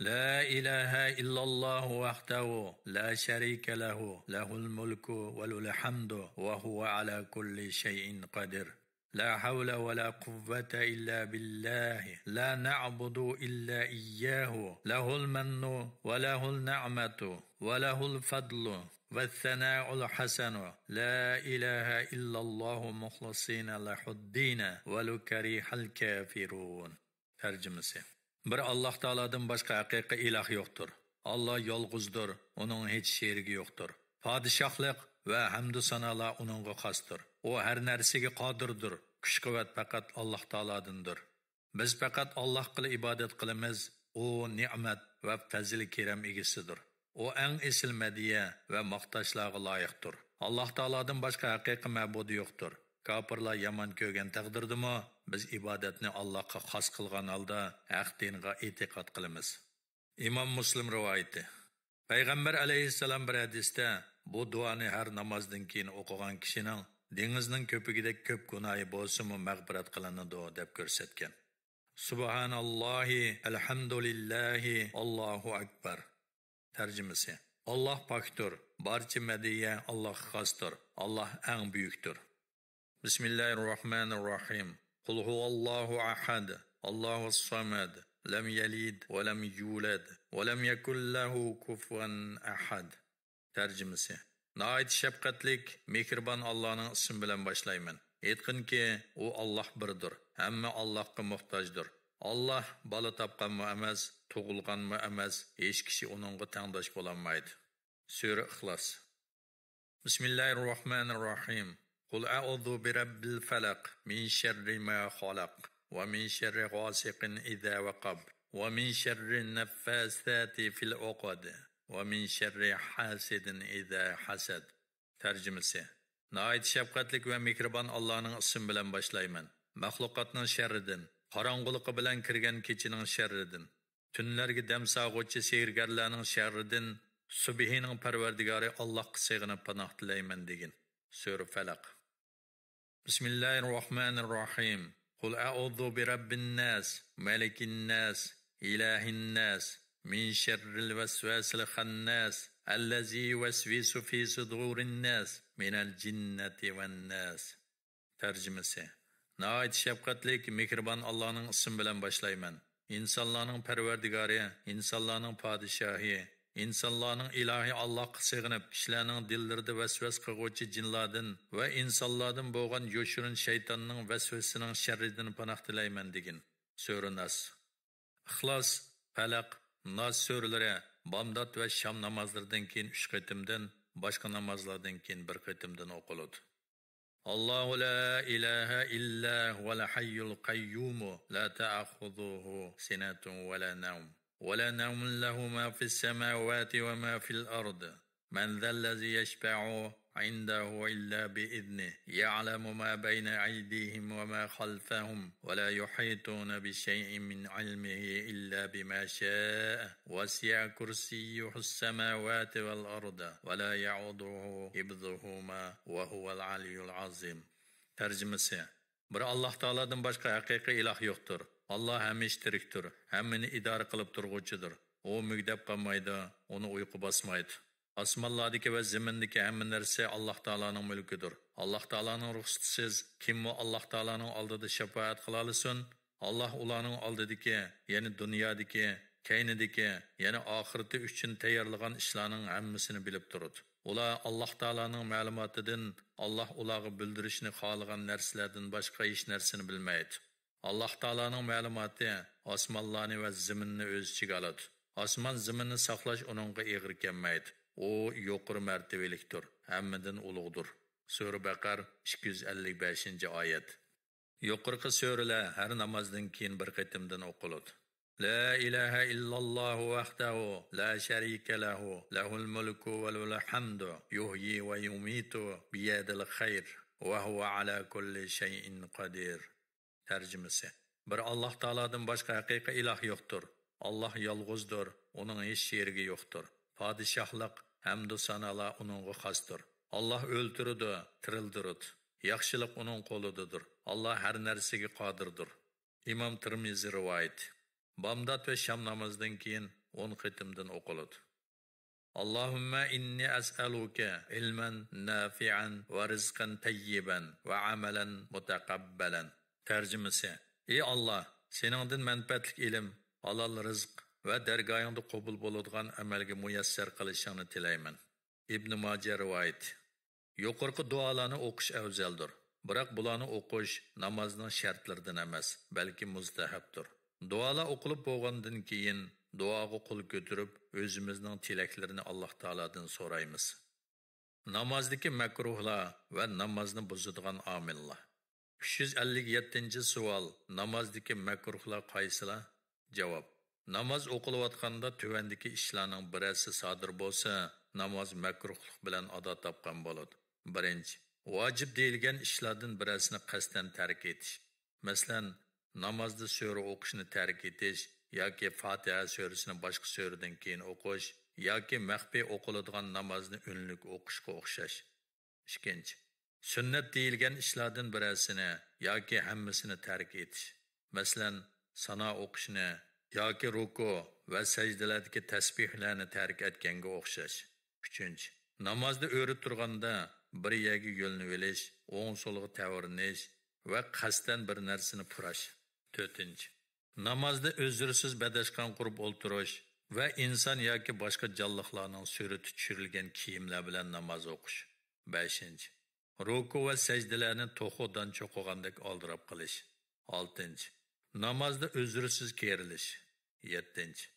لا إله إلا الله وحده لا شريك له، له الملك وله الحمد وهو على كل شيء قدير. لا حول ولا قوة إلا بالله. لا نعبد إلا إياه. له المن وله النعمة وله الفضل والثناء الحسن، لا إله إلا الله مخلصين له الدين ولو كره الكافرون. تەرجىمىسى. بىر ئاللاھ تائالادىن باشقا ھەقىقىي ئىلاھ يوقتۇر. ئاللاھ يالغۇزدۇر، ئۇنىڭ ھېچ شېرىكى يوقتۇر. پادىشاھلىق ۋە ھەمدۇ سانالار ئۇنىڭغا خاستۇر. ئۇ ھەر نەرسىگە قادىردۇر. كۈچ-قۇۋۋەت پەقەت ئاللاھ تائالادىندۇر. بىز پەقەت ئاللاھقىلا ئىبادەت قىلىمىز. ئۇ نېمەت ۋە پەزىل-كېرەم ئىگىسىدۇر. ئۇ ئەڭ ئېسىل مەدھىيە ۋە ماختاشلارغا لايىقتۇر. ئاللاھ تائالادىن باشقا ھەقىقىي مەبۇدى يوقتۇر. كاپىرلار يامان كۆرگەن تەقدىردىمۇ، بىز ئىبادەتنى ئاللاھقا خاس قىلغان ھالدا ھەق دىنغا ئېتىقاد قىلىمىز. ئىمام مۇسلىم رىۋايىتى. پەيغەمبەر ئەلەيھىسسالام بىر ھەدىستە، بۇ دۇئانى ھەر نامازدىن كېيىن ئوقۇغان كىشىنىڭ دېڭىزنىڭ كۆپۈكىدەك كۆپ گۇناھى بولسىمۇ مەغپىرەت قىلىنىدۇ، دەپ كۆرسەتكەن. سۇبھاناللاھى، ئەلھەمدۇلىللاھى، ئاللاھۇ ئەكبەر. تەرجىمىسى. ئاللاھ پاكتۇر، بارچە مەدھىيە ئاللاھقا خاستۇر، ئاللاھ ئەڭ بۈيۈكتۇر. بىسمىللاھىرراھمانىرراھىم. قۇل ھۇۋاللاھۇ ئەھەد، ئاللاھۇس سامەد، لەم يەلىد ۋە لەم يۇلەد ۋە لەم يەكۇن لەھۇ كۇفۇۋەن ئەھەد. تەرجىمىسى. ناھايىتى شەپقەتلىك، مېھرىبان ئاللانىڭ ئىسمى بىلەن باشلايمەن. ئېيتقىنكى، ئۇ ئاللا بىردۇر، ھەممە ئاللاغا موھتاجدۇر. ئاللا بالا تاپقانمۇ ئەمەس، تۇغۇلغانمۇ ئەمەس، ھېچ كىشى ئۇنىڭغا تەڭداش بولالمايدۇ. سۈرە ئىخلاس. بىسمىللاھىرراھمانىرراھىم. قۇل ئەئۇزۇ بىرەببىل فەلەق، مىن شەررى ما خەلەق، ۋە مىن شەررى غاسىقىن ئىزا ۋەقەب، ۋە مىن شەررى نەففاساتى فىل ئۇقەد، ۋە مىن شەررى ھاسىدىن ئىزا ھەسەد. تەرجىمىسى. ناھايىتى شەپقەتلىك ۋە مېھرىبان ئاللانىڭ ئىسمى بىلەن باشلايمەن. مەخلۇقاتنىڭ شەررىدىن، قاراڭغۇلۇقى بىلەن كىرگەن كېچىنىڭ شەررىدىن، تۈنلەرگە دەم سالغۇچى سېھىرگەرلەرنىڭ شەررىدىن. سۈبھىنىڭ پەرۋەردىگارى ئاللاھقا سېغىنىپ پاناھ تىلەيمەن دېگىن. سۈرە فەلەق. بىسمىللاھىرراھمانىرراھىم. قۇل ئەئۇزۇ بىرەببىن ناس، مەلىكىن ناس، ئىلاھىن ناس، مىن شەررىل ۋەسۋەسىل خەنناس، ئەللەزى يۇۋەسۋىسۇ فى سۇدۇرىن ناس، مىنەل جىننەتى ۋەن ناس. تەرجىمىسى. ناھايىتى شەپقەتلىك، مېھرىبان ئاللانىڭ ئىسمى بىلەن باشلايمەن. ئىنسانلارنىڭ پەرۋەردىگارى، ئىنسانلارنىڭ پادىشاھى، ئىنسانلارنىڭ ئىلاھى ئاللاھقا سېغىنىپ، كىشىلەرنىڭ دىللىرىدا ۋەسۋەسە قىلغۇچى جىنلاردىن ۋە ئىنسانلاردىن بولغان يوشۇرۇن شەيتاننىڭ ۋەسۋەسىسىنىڭ شەررىدىن پاناھ تىلەيمەن دېگىن. سۈرە ناس. ئىخلاس، پەلەق، ناس سۈرىلىرى بامدات ۋە شام نامازلىرىدىن كېيىن ئۈچ قېتىمدىن، باشقا نامازلاردىن كېيىن بىر قېتىمدىن ئوقۇلىدۇ. الله لا إله إلا هو الحي القيوم لا تأخذه سنة ولا نوم ولا نوم له ما في السماوات وما في الأرض من ذا الذي يشفع عنده إلا بإذنه يعلم ما بين أيديهم وما خلفهم ولا يحيطون بشيء من علمه إلا بما شاء وسع كرسيه السماوات والأرض ولا يعوده حفظهما وهو العلي العظيم. تەرجىمىسى. بىر ئاللاھ تائالادىن باشقا ھەقىقىي ئىلاھ يوقتۇر. ئاللاھ ھەمىشە تىرىكتۇر، ھەممىنى ئىدارە قىلىپ تۇرغۇچىدۇر. ئۇ مۈگدەپ قالمايدۇ، ئۇنى ئۇيقۇ باسمايدۇ. ئاسمانلاردىكى ۋە زېمىندىكى ھەممە نەرسە ئاللاھ تائالانىڭ مۈلكىدۇر. ئاللاھ تائالانىڭ رۇخسىتىسىز كىممۇ ئاللاھ تائالانىڭ ئالدىدا شاپائەت قىلالىسۇن؟ ئاللاھ ئۇلارنىڭ ئالدىدىكى، يەنى دۇنيادىكى، كەينىدىكى، يەنى ئاخىرىتى ئۈچۈن تەييارلىغان ئىشلارنىڭ ھەممىسىنى بىلىپ تۇرىدۇ. ئۇلار ئاللاھ تائالانىڭ مەلۇماتىدىن، ئاللاھ ئۇلارغا بىلدۈرۈشنى خالىغان نەرسىلەردىن باشقا ھېچ نەرسىنى بىلمەيدۇ. ئاللاھ تائالانىڭ مەلۇماتى ئاسمانلارنى ۋە زېمىننى ئۆز ئىچىگە ئالىدۇ. ئاسمان زېمىننى ساقلاش ئۇنىڭغا ئېغىر كەلمەيدۇ. ئۇ يۇقىرى مەرتىۋىلىكتۇر، ھەممىدىن ئۇلۇغدۇر. سۈرە بەقەر، ئىككى يۈز ئەللىك بەشىنچى ئايەت. يۇقىرىقى سۈرىلەر ھەر نامازدىن كېيىن بىر قېتىمدىن ئوقۇلىدۇ. لا إله إلا الله وحده لا شريك له، له الملك وله الحمد، يحيي ويميت، بيده الخير، وهو على كل شيء قدير. تەرجىمىسى. بىر ئاللاھ تائالادىن باشقا ھەقىقىي ئىلاھ يوقتۇر. ئاللاھ يالغۇزدۇر، ئۇنىڭ ھېچ شېرىكى يوقتۇر. پادىشاھلىق، ھەمدۇ سانالار ئۇنىڭغا خاستۇر. ئاللاھ ئۆلتۈرىدۇ، تىرىلدۈرىدۇ. ياخشىلىق ئۇنىڭ قولىدىدۇر. ئاللاھ ھەر نەرسىگە قادىردۇر. ئىمام تىرمىزى رىۋايىتى. بامدات ۋە شام نامىزىدىن كېيىن ئون قېتىمدىن ئوقۇلىدۇ. اللهم إني أسألك علما نافعا ورزقا طيبا وعملا متقبلا. تەرجىمىسى. ئى ئاللاھ، سېنىڭدىن مەنپەئەتلىك ئىلىم، ھالال رىزىق ۋە دەرگاھىڭدا قوبۇل بولىدىغان ئەمەلگە مۇيەسسەر قىلىشىڭنى تىلەيمەن. ئىبن ماجە رىۋايىتى. يۇقىرىقى دۇئالارنى ئوقۇش ئەۋزەلدۇر. بىراق بۇلارنى ئوقۇش نامازنىڭ شەرتلىرىدىن ئەمەس، بەلكى مۇستەھەبتۇر. دۇئالار ئوقۇلۇپ بولغاندىن كېيىن، دۇئاغا قول كۆتۈرۈپ، ئۆزىمىزنىڭ تىلەكلىرىنى ئاللاھ تائالادىن سورايمىز. نامازدىكى مەكرۇھلار ۋە نامازنى بۇزىدىغان ئامىللار. ئۈچ يۈز ئەللىك يەتتىنچى سوئال، نامازدىكى مەكرۇھلار قايسىلار؟ جاۋاب، ناماز ئوقۇلۇۋاتقاندا تۆۋەندىكى ئىشلارنىڭ بىرەرسى سادىر بولسا، ناماز مەكرۇھلۇق بىلەن ئادا تاپقان بولىدۇ. بىرىنچى، ۋاجىپ دېيىلگەن ئىشلاردىن بىرەرسىنى قەستەن تەرك ئېتىش. مەسىلەن، نامازدا سۈرە ئوقۇشنى تەرك ئېتىش ياكى فاتىھە سۈرىسىنى باشقا سۈرىدىن كېيىن ئوقۇش ياكى مەخپىي ئوقۇلىدىغان نامازنى ئۈنلۈك ئوقۇشقا ئوخشاش. ئىككىنچى، سۈننەت دېيىلگەن ئىشلاردىن بىرەرسىنى ياكى ھەممىسىنى تەرك ئېتىش. مەسىلەن، سانا ئوقۇشنى ياكى رۇكۇ ۋە سەجدىلەردىكى تەسبىھلەرنى تەرك ئەتكەنگە ئوخشاش. ئۈچىنچى، نامازدا ئۆرە تۇرغاندا بىر يەرگە يۆلىنىۋېلىش، ئوڭ سولغا تەۋرىنىش ۋە قەستەن بىر نەرسىنى پۇراش. تۆتىنچى، نامازدا ئۆزرىسىز بەدەشقان قۇرۇپ ئولتۇرۇش ۋە ئىنسان ياكى باشقا جانلىقلارنىڭ سۈرىتى چۈشۈرۈلگەن كىيىملەر بىلەن ناماز ئوقۇش. بەشىنچى، رۇكۇ ۋە سەجدىلەرنى توخۇ دان چوقۇغاندەك ئالدىراپ قېلىش. ئالتىنچى، نامازدا ئۆزرىسىز كېرىلىش. يەتتىنچى،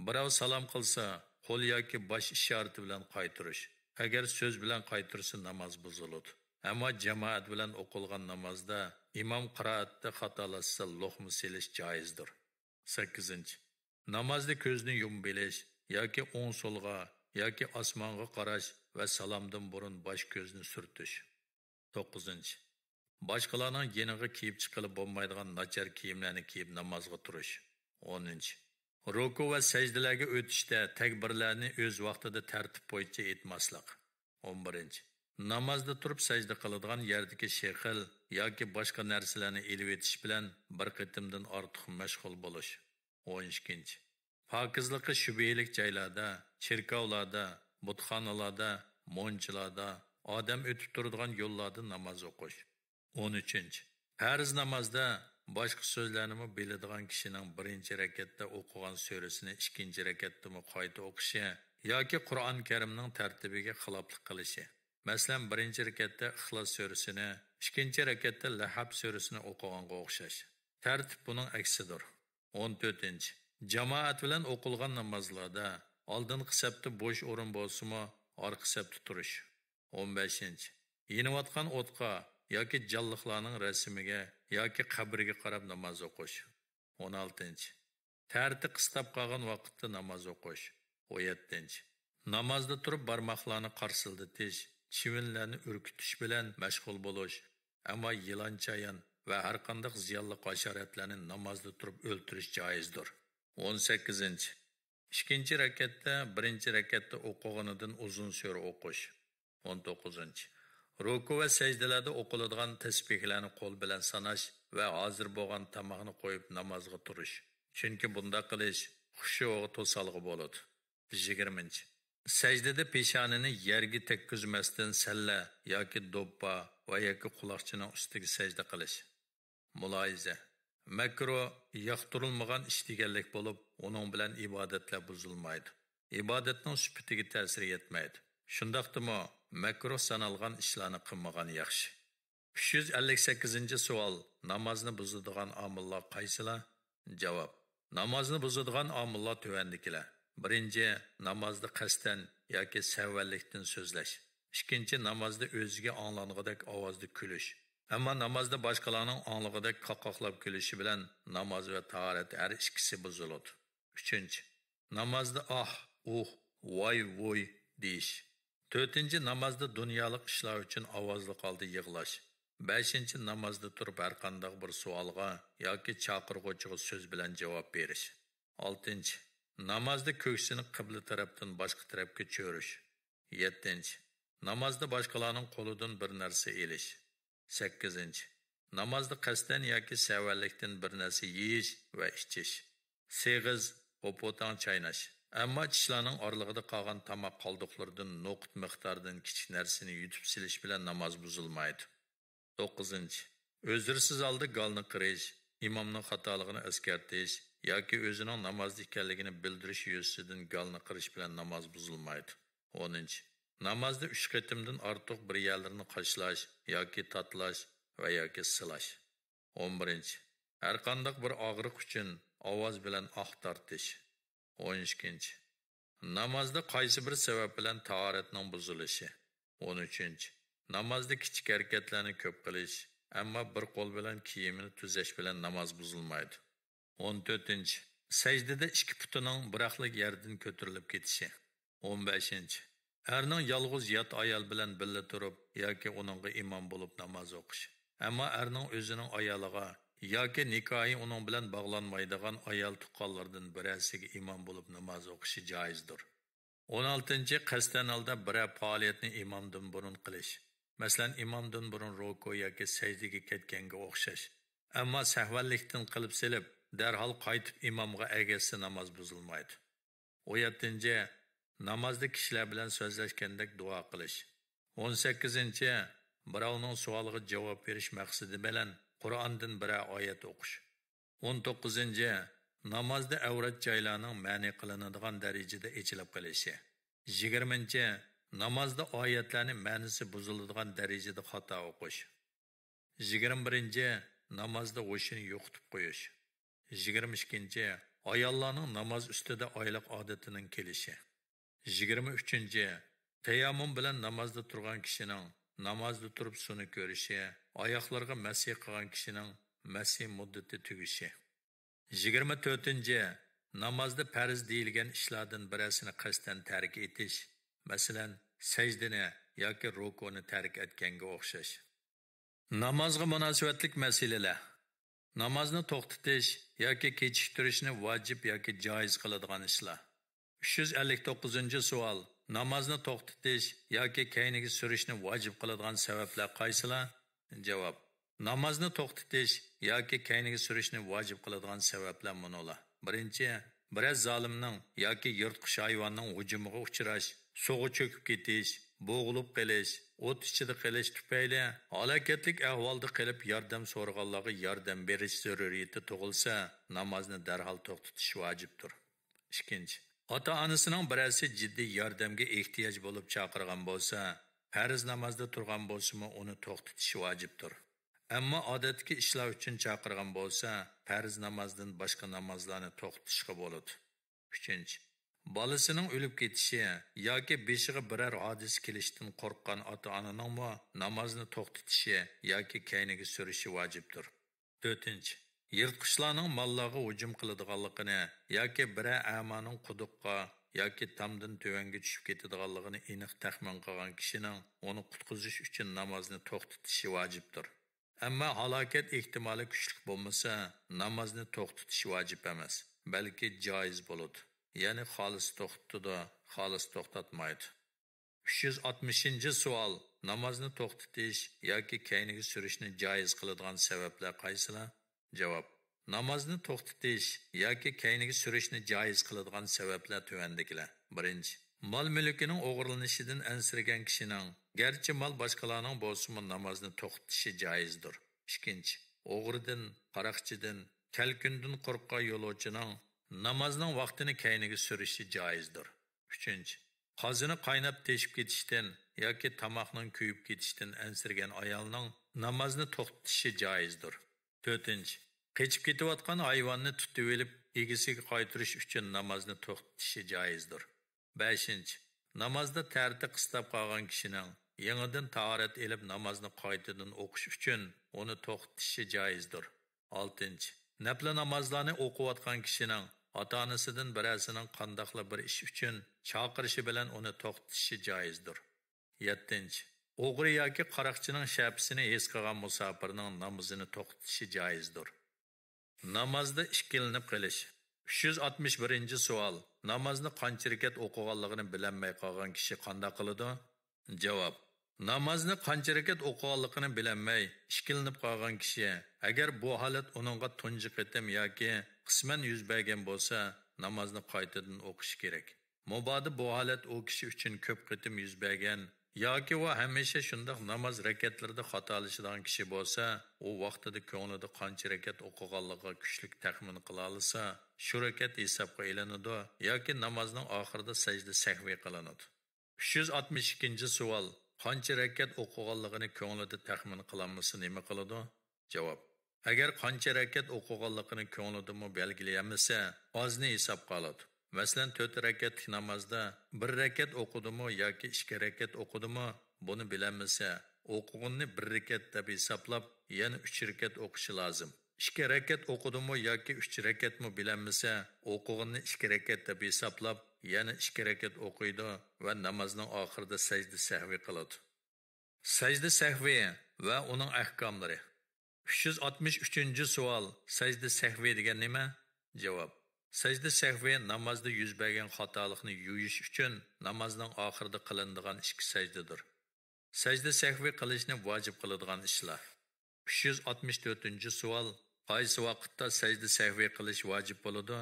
بىراۋ سالام قىلسا، قول ياكى باش ئىشارىتى بىلەن قايتۇرۇش. ئەگەر سۆز بىلەن قايتۇرسا، ناماز بۇزۇلىدۇ. ئەمما جامائەت بىلەن ئوقۇلغان نامازدا ئىمام قىرائەتتە خاتالاشسا، لوقما سېلىش جائىزدۇر. سەككىزىنچى، نامازدا كۆزنى يۇمۇۋېلىش ياكى ئوڭ سولغا ياكى ئاسمانغا قاراش ۋە سالامدىن بۇرۇن باش كۆزنى سۈرتۈش. توققۇزىنچى، باشقىلارنىڭ يېنىغا كىيىپ چىققىلى بولمايدىغان ناچار كىيىملەرنى كىيىپ نامازغا تۇرۇش. ئونىنچى، رۇكۇ ۋە سەجدىلەرگە ئۆتۈشتە تەكبىرلەرنى ئۆز ۋاقتىدا تەرتىپ بويىچە ئېيتماسلىق. ئون بىرىنچى، نامازدا تۇرۇپ سەجدە قىلىدىغان يەردىكى شېخىل ياكى باشقا نەرسىلەرنى ئېلىۋېتىش بىلەن بىر قېتىمدىن ئارتۇق مەشغۇل بولۇش. ئون ئىككىنچى، پاكىزلىقى شۈبھىلىك جايلاردا، چېركاۋلاردا، بۇتخانىلاردا، مونچىلاردا، ئادەم ئۆتۈپ تۇرىدىغان يوللاردا ناماز ئوقۇش. ئون ئۈچىنچى، پەرز نامازدا باشقا سۆزلەرنىمۇ بىلىدىغان كىشىنىڭ بىرىنچى رەكەتتە ئوقۇغان سۈرىسىنى ئىككىنچى رەكەتتىمۇ قايتا ئوقۇشى ياكى قۇرئان كەرىمنىڭ تەرتىپىگە خىلاپلىق قىلىشى. مەسىلەن، بىرىنچى رەكەتتە ئىخلاس سۈرىسىنى، ئىككىنچى رەكەتتە لەھەب سۈرىسىنى ئوقۇغانغا ئوخشاش. تەرتىپ بۇنىڭ ئەكسىدۇر. ئون تۆتىنچى، جامائەت بىلەن ئوقۇلغان نامازلاردا ئالدىنقى سەپتە بوش ئورۇن بولسىمۇ، ئارقا سەپتە تۇرۇش. ئون بەشىنچى، يېنىۋاتقان ئوتقا ياكى جانلىقلارنىڭ رەسىمىگە ياكى قەبرىگە قاراپ ناماز ئوقۇش. ئون ئالتىنچى، تەرىتى قىستاپ قالغان ۋاقىتتا ناماز ئوقۇش. ئون يەتتىنچى، نامازدا تۇرۇپ بارماقلارنى قارسىلدىتىش، چىۋىنلەرنى ئۈركۈتۈش بىلەن مەشغۇل بولۇش، ئەمما يىلان، چايان ۋە ھەرقانداق زىيانلىق ھاشاراتلارنى نامازدا تۇرۇپ ئۆلتۈرۈش جائىزدۇر. ئون سەككىزىنچى، ئىككىنچى رەكەتتە بىرىنچى رەكەتتە ئوقۇغىنىدىن ئۇزۇن سۈرە ئوقۇش. ئون توققۇزىنچى، رۇكۇ ۋە سەجدىلەردە ئوقۇلىدىغان تەسبىھلەرنى قول بىلەن ساناش ۋە ھازىر بولغان تاماقنى قويۇپ نامازغا تۇرۇش. چۈنكى بۇنداق قىلىش خۇشۇغا توسالغۇ بولىدۇ. يىگىرمىنچى، سەجدىدە پېشانىنى يەرگە تەگكۈزمەستىن سەللە ياكى دوپپا ۋە ياكى قۇلاقچىنىڭ ئۈستىگە سەجدە قىلىش. مۇلاھىزە، مەكرۇھ ياقتۇرۇلمىغان ئىش دېگەنلىك بولۇپ، ئۇنىڭ بىلەن ئىبادەتلەر بۇزۇلمايدۇ. ئىبادەتنىڭ سۈپىتىگە تەسىر يەتمەيدۇ. شۇنداقتىمۇ مەكرۇھ سانالغان ئىشلارنى قىلمىغان ياخشى. ئۈچ يۈز ئەللىك سەككىزىنچى سوئال، نامازنى بۇزىدىغان ئامىللار قايسىلار؟ جاۋاب، نامازنى بۇزىدىغان ئامىللار تۆۋەندىكىلەر. بىرىنچى، نامازدا قەستەن ياكى سەۋەنلىكتىن سۆزلەش. ئىككىنچى، نامازدا ئۆزىگە ئاڭلانغۇدەك ئاۋازدا كۈلۈش. ئەمما نامازدا باشقىلارنىڭ ئاڭلىغۇدەك قاقاقلاپ كۈلۈشى بىلەن ناماز ۋە تاھارەت ھەر ئىككىسى بۇزۇلىدۇ. ئۈچىنچى، نامازدا ئاھ، ئۇھ، ۋاي، ۋۇي دېيىش. تۆتىنچى، نامازدا دۇنيالىق ئىشلار ئۈچۈن ئاۋازلىق ھالدا يىغلاش. بەشىنچى، نامازدا تۇرۇپ ھەرقانداق بىر سوئالغا ياكى چاقىرغۇچىغا سۆز بىلەن جاۋاب بېرىش. ئالتىنچى، نامازدا كۆكسىنى قىبلە تەرەپتىن باشقا تەرەپكە چۆرۈش. يەتتىنچى، نامازدا باشقىلارنىڭ قولىدىن بىر نەرسە ئېلىش. سەككىزىنچى، نامازدا قەستەن ياكى سەۋەنلىكتىن بىر نەرسە يېيىش ۋە ئىچىش. سېغىز، پوپوتاڭ چايناش. ئەمما چىشلارنىڭ ئارىلىقىدا قالغان تاماق قالدۇقلىرىدىن نوقۇت مىقدارىدىن كىچىك نەرسىنى يۇتۇپ سېلىش بىلەن ناماز بۇزۇلمايدۇ. توققۇزىنچى، ئۆزرىسىز ھالدا گالنى قىرىش، ئىمامنىڭ خاتالىقىنى ئەسكەرتىش ياكى ئۆزىنىڭ نامازدا ئىكەنلىكىنى بىلدۈرۈش يۈزىسىدىن گالنى قىرىش بىلەن ناماز بۇزۇلمايدۇ. ئونىنچى، نامازدا ئۈچ قېتىمدىن ئارتۇق بىر يەرلىرىنى قاشلاش ياكى تاتىلاش ۋە ياكى سىلاش. ئون بىرىنچى، ھەرقانداق بىر ئاغرىق ئۈچۈن ئاۋاز بىلەن ئاھ تارتىش. ئون ئىككىنچى، نامازدا قايسى بىر سەۋەب بىلەن تاھارەتنىڭ بۇزۇلۇشى. ئون ئۈچىنچى، نامازدا كىچىك ھەرىكەتلەرنى كۆپ قىلىش، ئەمما بىر قول بىلەن كىيىمىنى تۈزەش بىلەن ناماز بۇزۇلمايدۇ. ئون تۆتىنچى، سەجدىدە ئىككى پۇتىنىڭ بىراقلا يەردىن كۆتۈرۈلۈپ كېتىشى. ئون بەشىنچى، ئەرنىڭ يالغۇز يات ئايال بىلەن بىللە تۇرۇپ ياكى ئۇنىڭغا ئىمام بولۇپ ناماز ئوقۇشى. ئەمما ئەرنىڭ ئۆزىنىڭ ئايالىغا ياكى نىكاھى ئۇنىڭ بىلەن باغلانمايدىغان ئايال تۇغقانلىرىدىن بىرەرسىگە ئىمام بولۇپ ناماز ئوقۇشى جائىزدۇر. ئون ئالتىنچى، قەستەن ھالدا بىرەر پائالىيەتنى ئىمامدىن بۇرۇن قىلىش. مەسىلەن، ئىمامدىن بۇرۇن رۇكۇ ياكى سەجدىگە كەتكەنگە ئوخشاش. ئەمما سەھۋەنلىكتىن قىلىپ سېلىپ، دەرھال قايتىپ ئىمامغا ئەگەشسە ناماز بۇزۇلمايدۇ. ئون يەتتىنچى، نامازدا كىشىلەر بىلەن سۆزلەشكەندەك دۇئا قىلىش. ئون سەككىزىنچى، بىراۋنىڭ سوئالىغا جاۋاب بېرىش مەقسىتى بىلەن قۇرئاندىن بىرەر ئايەت ئوقۇش. ئون توققۇزىنچى، نامازدا ئەۋرەت جايلارنىڭ مەنئى قىلىنىدىغان دەرىجىدە ئېچىلىپ قېلىشى. يىگىرمىنچى، نامازدا ئايەتلەرنى مەنىسى بۇزۇلىدىغان دەرىجىدە خاتا ئوقۇش. يىگىرمە بىرىنچى، نامازدا ھوشىنى يوقىتىپ قويۇش. يىگىرمە ئىككىنچى، ئاياللارنىڭ ناماز ئۈستىدە ئايلىق ئادىتىنىڭ كېلىشى. يىگىرمە ئۈچىنچى، تەيەممۇم بىلەن نامازدا تۇرغان كىشىنىڭ نامازدا تۇرۇپ سۇنى كۆرۈشى، ئاياقلىرىغا مەسھى قىلغان كىشىنىڭ مەسھى مۇددىتى تۈگىشى. يىگىرمە تۆتىنچى، نامازدا پەرز دېيىلگەن ئىشلاردىن بىرەرسىنى قەستەن تەرك ئېتىش، مەسىلەن، سەجدىنى ياكى رۇكۇنى تەرك ئەتكەنگە ئوخشاش. نامازغا مۇناسىۋەتلىك مەسىلىلەر. نامازنى توختىتىش ياكى كېچىكتۈرۈشنى ۋاجىپ ياكى جائىز قىلىدىغان ئىشلار. ئۈچ يۈز ئەللىك توققۇزىنچى سوئال، نامازنى توختىتىش ياكى كەينىگە سۈرۈشنى ۋاجىپ قىلىدىغان سەۋەبلەر قايسىلار؟ جاۋاب، نامازنى توختىتىش ياكى كەينىگە سۈرۈشنى ۋاجىپ قىلىدىغان سەۋەبلەر مۇنۇلار. بىرىنچى، بىرەر زالىمنىڭ ياكى يىرتقۇچ ھايۋاننىڭ ھۇجۇمىغا ئۇچراش، سۇغا چۆكۈپ كېتىش، بوغۇلۇپ قېلىش، ئوت ئىچىدە قېلىش تۈپەيلى ھالاكەتلىك ئەھۋالدا قېلىپ ياردەم سورىغانلارغا ياردەم بېرىش زۆرۈرىيىتى تۇغۇلسا، نامازنى دەرھال توختىتىش ۋاجىپتۇر. ئىككىنچى، ئاتا-ئانىسىنىڭ بىرەرسى جىددىي ياردەمگە ئېھتىياج بولۇپ چاقىرغان بولسا، پەرز نامازدا تۇرغان بولسىمۇ ئۇنى توختىتىش ۋاجىپتۇر. ئەمما ئادەتتىكى ئىشلار ئۈچۈن چاقىرغان بولسا، پەرز نامازدىن باشقا نامازلارنى توختىتىشقا بولىدۇ. ئۈچىنچى، بالىسىنىڭ ئۆلۈپ كېتىشى ياكى بېشىغا بىرەر ھادىسە كېلىشتىن قورققان ئاتا-ئانىنىڭمۇ نامازنى توختىتىشى ياكى كەينىگە سۈرۈشى ۋاجىپتۇر. تۆتىنچى، يىرتقۇچلارنىڭ ماللارغا ھۇجۇم قىلىدىغانلىقىنى ياكى بىرەر ئەمانىڭ قۇدۇققا ياكى تامدىن تۆۋەنگە چۈشۈپ كېتىدىغانلىقىنى ئېنىق تەخمىن قىلغان كىشىنىڭ ئۇنى قۇتقۇزۇش ئۈچۈن نامازنى توختىتىشى ۋاجىپتۇر. ئەمما ھالاكەت ئېھتىمالى كۈچلۈك بولمىسا، نامازنى توختىتىش ۋاجىپ ئەمەس، بەلكى جائىز بولىدۇ. يەنى خالىس توختىتىدۇ، خالىس توختاتمايدۇ. ئۈچ يۈز ئاتمىشىنچى سوئال، نامازنى توختىتىش ياكى كەينىگە سۈرۈشنى جائىز قىلىدىغان سەۋەبلەر قايسىلار؟ جاۋاب، نامازنى توختىتىش ياكى كەينىگە سۈرۈشنى جائىز قىلىدىغان سەۋەبلەر تۆۋەندىكىلەر. بىرىنچى، مال-مۈلكىنىڭ ئوغرىلىنىشىدىن ئەنسىرىگەن كىشىنىڭ، گەرچە مال باشقىلارنىڭ بولسىمۇ، نامازنى توختىتىشى جائىزدۇر. ئىككىنچى، ئوغرىدىن، قاراقچىدىن، كەلكۈندىن قورققان يولۇچىنىڭ نامازنىڭ ۋاقتىنى كەينىگە سۈرۈشى جائىزدۇر. ئۈچىنچى، قازىنى قايناپ تېشىپ كېتىشتىن ياكى تاماقنىڭ كۆيۈپ كېتىشتىن ئەنسىرىگەن ئايالنىڭ نامازنى توختىتىشى جائىزدۇر. تۆتىنچى، قېچىپ كېتىۋاتقان ھايۋاننى تۇتۇۋېلىپ، ئىگىسىگە قايتۇرۇش ئۈچۈن نامازنى توختىتىشى جائىزدۇر. بەشىنچى، نامازدا تەرىتى قىستاپ قالغان كىشىنىڭ يېڭىدىن تاھارەت ئېلىپ، نامازنى قايتىدىن ئوقۇش ئۈچۈن ئۇنى توختىتىشى جائىزدۇر. ئالتىنچى، نەپلى نامازلارنى ئوقۇۋاتقان كىشىنىڭ ئاتا-ئانىسىدىن بىرەرسىنىڭ قانداقلا بىر ئىش ئۈچۈن چاقىرىشى بىلەن ئۇنى توختىتىشى جائىزدۇر. يەتتىنچى، ئوغرى ياكى قاراقچىنىڭ شەپىسىنى ھېس قىلغان مۇساپىرنىڭ نامىزىنى توختىتىشى جائىزدۇر. نامازدا ئىككىلىنىپ قېلىش. ئۈچ يۈز ئاتمىش بىرىنچى سوئال، نامازنى قانچە رەكەت ئوقۇغانلىقىنى بىلەلمەي قالغان كىشى قانداق قىلىدۇ؟ جاۋاب، نامازنى قانچە رەكەت ئوقۇغانلىقىنى بىلەلمەي ئىككىلىنىپ قالغان كىشى، ئەگەر بۇ ھالەت ئۇنىڭغا تۇنجى قېتىم ياكى قىسمەن يۈز بەرگەن بولسا، نامازنى قايتىدىن ئوقۇشى كېرەك. مۇبادا بۇ ھالەت ئۇ كىشى ئۈچۈن كۆپ قېتىم يۈز بەرگەن ياكى ئۇ ھەمىشە شۇنداق ناماز رەكەتلىرىدە خاتالىشىدىغان كىشى بولسا، ئۇ ۋاقتىدا كۆڭلىدە قانچە رەكەت ئوقۇغانلىقىغا كۈچلۈك تەخمىن قىلالىسا، شۇ رەكەت ھېسابقا ئېلىنىدۇ ياكى نامازنىڭ ئاخىرىدا سەجدە سەھۋىي قىلىنىدۇ. ئۈچ يۈز ئاتمىش ئىككىنچى سوئال، قانچە رەكەت ئوقۇغانلىقىنى كۆڭلىدە تەخمىن قىلالمىسا نېمە قىلىدۇ؟ جاۋاب، ئەگەر قانچە رەكەت ئوقۇغانلىقىنى كۆڭلىدىمۇ بەلگىلىيەلمىسە، ئازنى ھېسابقا ئالىدۇ. مەسىلەن، تۆت رەكەتلىك نامازدا بىر رەكەت ئوقۇدىمۇ ياكى ئىككى رەكەت ئوقۇدىمۇ، بۇنى بىلەلمىسە، ئوقۇغىنىنى بىر رەكەت دەپ ھېسابلاپ، يەنە ئۈچ رەكەت ئوقۇشى لازىم. ئىككى رەكەت ئوقۇدىمۇ ياكى ئۈچ رەكەتمۇ بىلەلمىسە، ئوقۇغىنىنى ئىككى رەكەت دەپ ھېسابلاپ، يەنە ئىككى رەكەت ئوقۇيدۇ ۋە نامازنىڭ ئاخىرىدا سەجدە سەھۋى قىلىدۇ. سەجدە سەھۋى ۋە ئۇنىڭ ئەھكاملىرى. ئۈچ يۈز ئاتمىش ئۈچىنچى سوئال، سەجدە سەھۋى دېگەن نېمە؟ جاۋاب، سەجدە سەھۋى نامازدا يۈز بەرگەن خاتالىقنى يۇيۇش ئۈچۈن نامازنىڭ ئاخىرىدا قىلىنىدىغان ئىككى سەجدىدۇر. سەجدە سەھۋى قىلىشنى ۋاجىپ قىلىدىغان ئىشلار. ئۈچ يۈز ئاتمىش تۆتىنچى سوئال، قايسى ۋاقىتتا سەجدە سەھۋى قىلىش ۋاجىپ بولىدۇ؟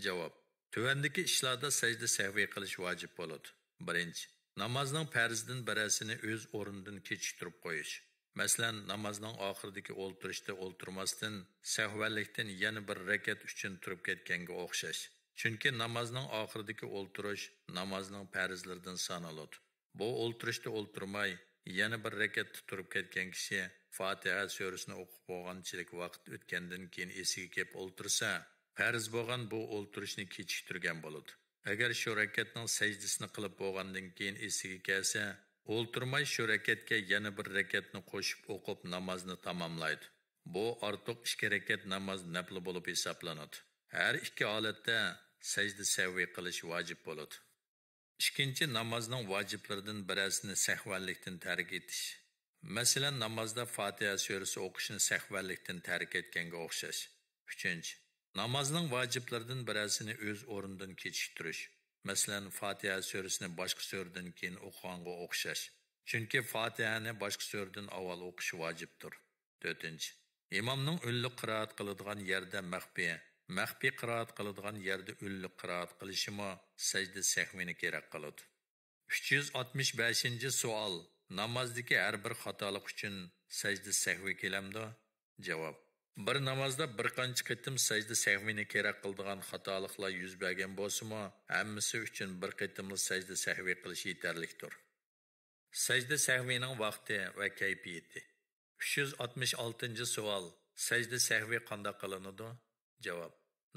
جاۋاب، تۆۋەندىكى ئىشلاردا سەجدە سەھۋى قىلىش ۋاجىپ بولىدۇ. بىرىنچى، نامازنىڭ پەرزىدىن بىرەرسىنى ئۆز ئورنىدىن كېچىكتۈرۈپ قويۇش. مەسىلەن، نامازنىڭ ئاخىرىدىكى ئولتۇرۇشتا ئولتۇرماستىن، سەھۋەنلىكتىن يەنە بىر رەكەت ئۈچۈن تۇرۇپ كەتكەنگە ئوخشاش. چۈنكى نامازنىڭ ئاخىرىدىكى ئولتۇرۇش نامازنىڭ پەرزلىرىدىن سانىلىدۇ. بۇ ئولتۇرۇشتا ئولتۇرماي، يەنە بىر رەكەتتە تۇرۇپ كەتكەن كىشى فاتىھە سۈرىسىنى ئوقۇپ بولغانچىلىك ۋاقىت ئۆتكەندىن كېيىن ئېسىگە كېلىپ ئولتۇرسا، پەرز بولغان بۇ ئولتۇرۇشنى كېچىكتۈرگەن بولىدۇ. ئەگەر شۇ رەكەتنىڭ سەجدىسىنى قىلىپ بولغاندىن كېيىن ئېسىگە كەلسە، ئولتۇرماي شۇ رەكەتكە يەنە بىر رەكەتنى قوشۇپ ئوقۇپ نامازنى تاماملايدۇ. بۇ ئارتۇق ئىككى رەكەت ناماز نەپلى بولۇپ ھېسابلىنىدۇ. ھەر ئىككى ھالەتتە سەجدە سەھۋى قىلىش ۋاجىپ بولىدۇ. ئىككىنچى، نامازنىڭ ۋاجىپلىرىدىن بىرەرسىنى سەھۋەنلىكتىن تەرك ئېتىش. مەسىلەن، نامازدا فاتىھە سۈرىسى ئوقۇشنى سەھۋەنلىكتىن تەرك ئەتكەنگە ئوخشاش. ئۈچىنچى، نامازنىڭ ۋاجىپلىرىدىن بىرەرسىنى ئۆز ئورنىدىن كېچىكتۈرۈش. مەسىلەن، فاتىھە سۈرىسىنى باشقا سۈرىدىن كېيىن ئوقۇغانغا ئوخشاش. چۈنكى فاتىھەنى باشقا سۈرىدىن ئاۋۋال ئوقۇش ۋاجىپتۇر. تۆتىنچى، ئىمامنىڭ ئۈنلۈك قىرائەت قىلىدىغان يەردە مەخپىي، مەخپىي قىرائەت قىلىدىغان يەردە ئۈنلۈك قىرائەت قىلىشىمۇ سەجدە سەھۋىنى كېرەك قىلىدۇ. ئۈچ يۈز ئاتمىش بەشىنچى سوئال، نامازدىكى ھەر بىر خاتالىق ئۈچۈن سەجدە سەھۋى كېلەمدۇ؟ جاۋاب، بىر نامازدا بىر قانچە قېتىم سەجدە سەھۋىنى كېرەك قىلىدىغان خاتالىقلار يۈز بەرگەن بولسىمۇ، ھەممىسى ئۈچۈن بىر قېتىملا سەجدە سەھۋى قىلىش يېتەرلىكتۇر. سەجدە سەھۋىنىڭ ۋاقتى ۋە كەيپىيىتى. ئۈچ يۈز ئاتمىش ئالتىنچى سوئال، سەجدە سەھۋى قانداق قىلىنىدۇ؟ جاۋاب،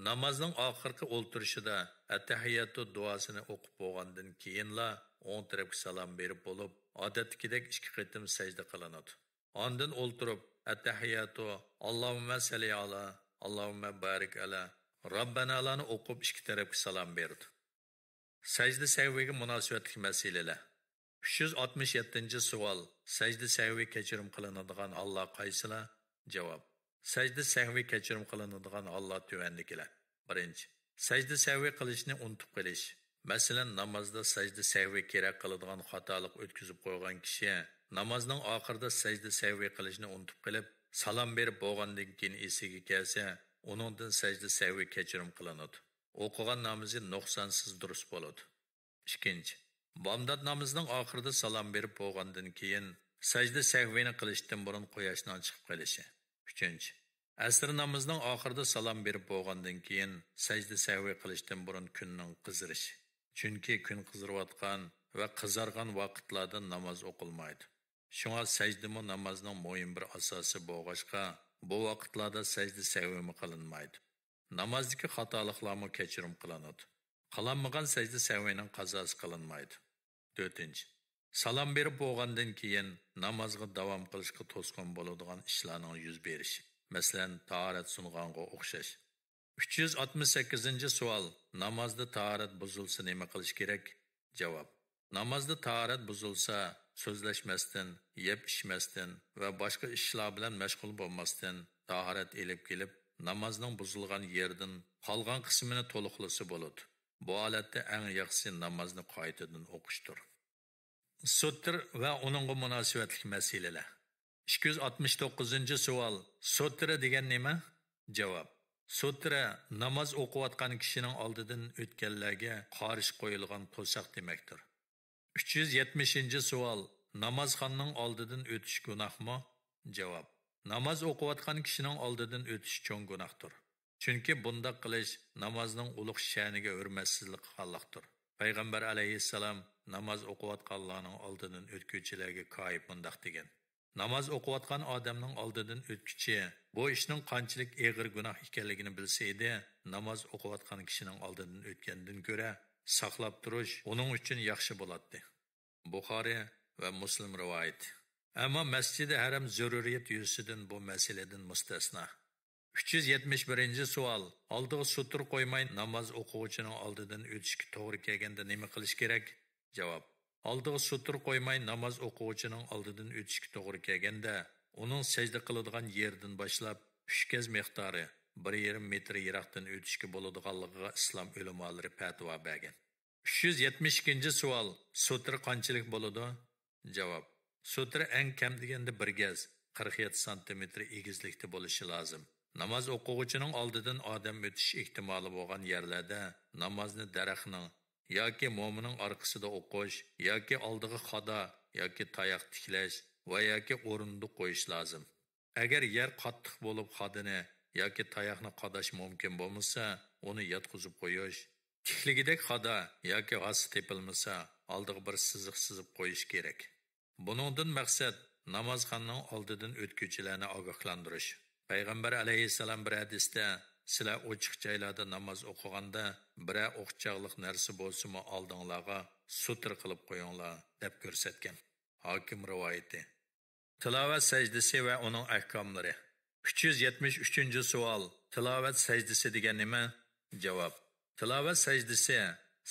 نامازنىڭ ئاخىرقى ئولتۇرۇشىدا ئەتتەھىياتۇ دۇئاسىنى ئوقۇپ بولغاندىن كېيىنلا ئوڭ تەرەپكە سالام بېرىپ بولۇپ، ئادەتتىكىدەك ئىككى قېتىم سەجدە قىلىنىدۇ. ئاندىن ئولتۇرۇپ، ئەتتەھىياتۇ، ئاللاھۇممە سەللى ئالا، ئاللاھۇممە بارىك ئەلا، راببەنالارنى ئوقۇپ ئىككى تەرەپكە سالام بېرىدۇ. سەجدە سەھۋىگە مۇناسىۋەتلىك مەسىلىلەر. ئۈچ يۈز ئاتمىش يەتتىنچى سوئال، سەجدە سەھۋى كەچۈرۈم قىلىنىدىغان ھاللار قايسىلار؟ جاۋاب، سەجدە سەھۋى كەچۈرۈم قىلىنىدىغان ھاللار تۆۋەندىكىلەر. بىرىنچى، سەجدە سەھۋى قىلىشنى ئۇنتۇپ قېلىش. مەسىلەن، نامازدا سەجدە سەھۋى كېرەك قىلىدىغان خاتالىق ئۆتكۈزۈپ قويغان كىشى نامازنىڭ ئاخىرىدا سەجدە سەھۋى قىلىشنى ئۇنتۇپ قېلىپ، سالام بېرىپ بولغاندىن كېيىن ئېسىگە كەلسە، ئۇنىڭدىن سەجدە سەھۋى كەچۈرۈم قىلىنىدۇ. ئوقۇغان نامىزى نۇقسانسىز دۇرۇس بولىدۇ. ئىككىنچى، بامدات نامىزىنىڭ ئاخىرىدا سالام بېرىپ بولغاندىن كېيىن سەجدە سەھۋىنى قىلىشتىن بۇرۇن قۇياشنىڭ چىقىپ قېلىشى. ئۈچىنچى، ئەسىر نامىزىنىڭ ئاخىرىدا سالام بېرىپ بولغاندىن كېيىن سەجدە سەھۋى قىلىشتىن بۇرۇن كۈننىڭ قىزىرىشى. چۈنكى كۈن قىزىرىۋاتقان ۋە قىزارغان ۋاقىتلاردا ناماز ئوقۇلمايدۇ. شۇڭا سەجدىمۇ نامازنىڭ مۇھىم بىر ئاساسى بولغاچقا، بۇ ۋاقىتلاردا سەجدە سەھۋىمۇ قىلىنمايدۇ. نامازدىكى خاتالىقلارمۇ كەچۈرۈم قىلىنىدۇ. قىلالمىغان سەجدە سەھۋىنىڭ قازاسى قىلىنمايدۇ. تۆتىنچى، سالام بېرىپ بولغاندىن كېيىن نامازغا داۋام قىلىشقا توسقۇن بولىدىغان ئىشلارنىڭ يۈز بېرىشى، مەسىلەن، تاھارەت سۇنغانغا ئوخشاش. ئۈچ يۈز ئاتمىش سەككىزىنچى سوئال، نامازدا تاھارەت بۇزۇلسا نېمە قىلىش كېرەك؟ جاۋاب، نامازدا تاھارەت بۇزۇلسا، سۆزلەشمەستىن، يەپ ئىچمەستىن ۋە باشقا ئىشلار بىلەن مەشغۇل بولماستىن، تاھارەت ئېلىپ كېلىپ، نامازنىڭ بۇزۇلغان يېرىدىن قالغان قىسمىنى تولۇقلىسا بولىدۇ. بۇ ھالەتتە ئەڭ ياخشىسى نامازنى قايتىدىن ئوقۇشتۇر. سۇتر ۋە ئۇنىڭغا مۇناسىۋەتلىك مەسىلىلەر. ئىككى يۈز ئاتمىش توققۇزىنچى سوئال، سۇترا دېگەن نېمە؟ جاۋاب، سۇترا ناماز ئوقۇۋاتقان كىشىنىڭ ئالدىدىن ئۆتكەنلەرگە قارشى قويۇلغان توساق دېمەكتۇر. ئۈچ يۈز يەتمىشىنچى سوئال، نامازخاننىڭ ئالدىدىن ئۆتۈش گۇناھمۇ؟ جاۋاب، ناماز ئوقۇۋاتقان كىشىنىڭ ئالدىدىن ئۆتۈش چوڭ گۇناھتۇر. چۈنكى بۇنداق قىلىش نامازنىڭ ئۇلۇغ شەنىگە ھۆرمەتسىزلىك قىلغانلىقتۇر. پەيغەمبەر ئەلەيھىسسالام ناماز ئوقۇۋاتقانلارنىڭ ئالدىدىن ئۆتكۈچىلەرگە كايىپ مۇنداق دېگەن: ناماز ئوقۇۋاتقان ئادەمنىڭ ئالدىدىن ئۆتكۈچى بۇ ئىشنىڭ قانچىلىك ئېغىر گۇناھ ئىكەنلىكىنى بىلسە ئىدى، ناماز ئوقۇۋاتقان كىشىنىڭ ئالدىدىن ئۆتكەندىن كۆرە ساقلاپ تۇرۇش ئۇنىڭ ئۈچۈن ياخشى بولاتتى. بۇخارى ۋە مۇسلىم رىۋايىتى. ئەمما مەسجىدى ھەرەم زۆرۈرىيەت يۈزىسىدىن بۇ مەسىلىدىن مۇستەسنا. ئۈچ يۈز يەتمىش بىرىنچى سوئال: ئالدىغا سوتۇر قويماي ناماز ئوقۇغۇچىنىڭ ئالدىدىن ئۆتۈشكە توغرا كەلگەندە نېمە قىلىش كېرەك؟ جاۋاب: ئالدىغا سوتۇر قويماي ناماز ئوقۇغۇچىنىڭ ئالدىدىن ئۆتۈشكە توغرا كەلگەندە، ئۇنىڭ سەجدە قىلىدىغان يېرىدىن باشلاپ ئۈچ گەز مىقدارى، بىر يېرىم مېتىر يىراقتىن ئۆتۈشكە بولىدىغانلىقىغا ئىسلام ئۆلىمالىرى پەتىۋا بەرگەن. ئۈچ يۈز يەتمىش ئىككىنچى سوئال: سوتۇر قانچىلىك بولىدۇ؟ جاۋاب: سوتۇر ئەڭ كەم دېگەندە بىر گەز، قىرىق يەتتە سانتىمېتىر ئېگىزلىكتە بولۇشى لازىم. ناماز ئوقۇغۇچىنىڭ ئالدىدىن ئادەم ئۆتۈش ئېھتىمالى بولغان يەرلەردە نامازنى دەرەخنىڭ ياكى مومىنىڭ ئارقىسىدا ئوقۇش ياكى ئالدىغا خادا ياكى تاياق تىكلەش ۋە ياكى ئورۇندۇق قويۇش لازىم. ئەگەر يەر قاتتىق بولۇپ، خادىنى ياكى تاياقنى قاداش مۇمكىن بولمىسا، ئۇنى ياتقۇزۇپ قويۇش. تىكلىگۈدەك خادا ياكى ھاسا تېپىلمىسا، ئالدىغا بىر سىزىق سىزىپ قويۇش كېرەك. بۇنىڭدىن مەقسەت نامازخانىنىڭ ئالدىدىن ئۆتكۈچىلەرنى ئاگاھلاندۇرۇش. پەيغەمبەر ئەلەيھىسسالام بىر ھەدىستە، سىلەر ئوچۇق جايلاردا ناماز ئوقۇغاندا، بىرەر ئوقچاقلىق نەرسە بولسىمۇ ئالدىڭلارغا سوتۇر قىلىپ قويۇڭلار، دەپ كۆرسەتكەن. ھاكىم رىۋايىتى. تىلاۋەت سەجدىسى ۋە ئۇنىڭ ئەھكاملىرى. ئۈچ يۈز يەتمىش ئۈچىنچى سوئال: تىلاۋەت سەجدىسى دېگەن نېمە؟ جاۋاب: تىلاۋەت سەجدىسى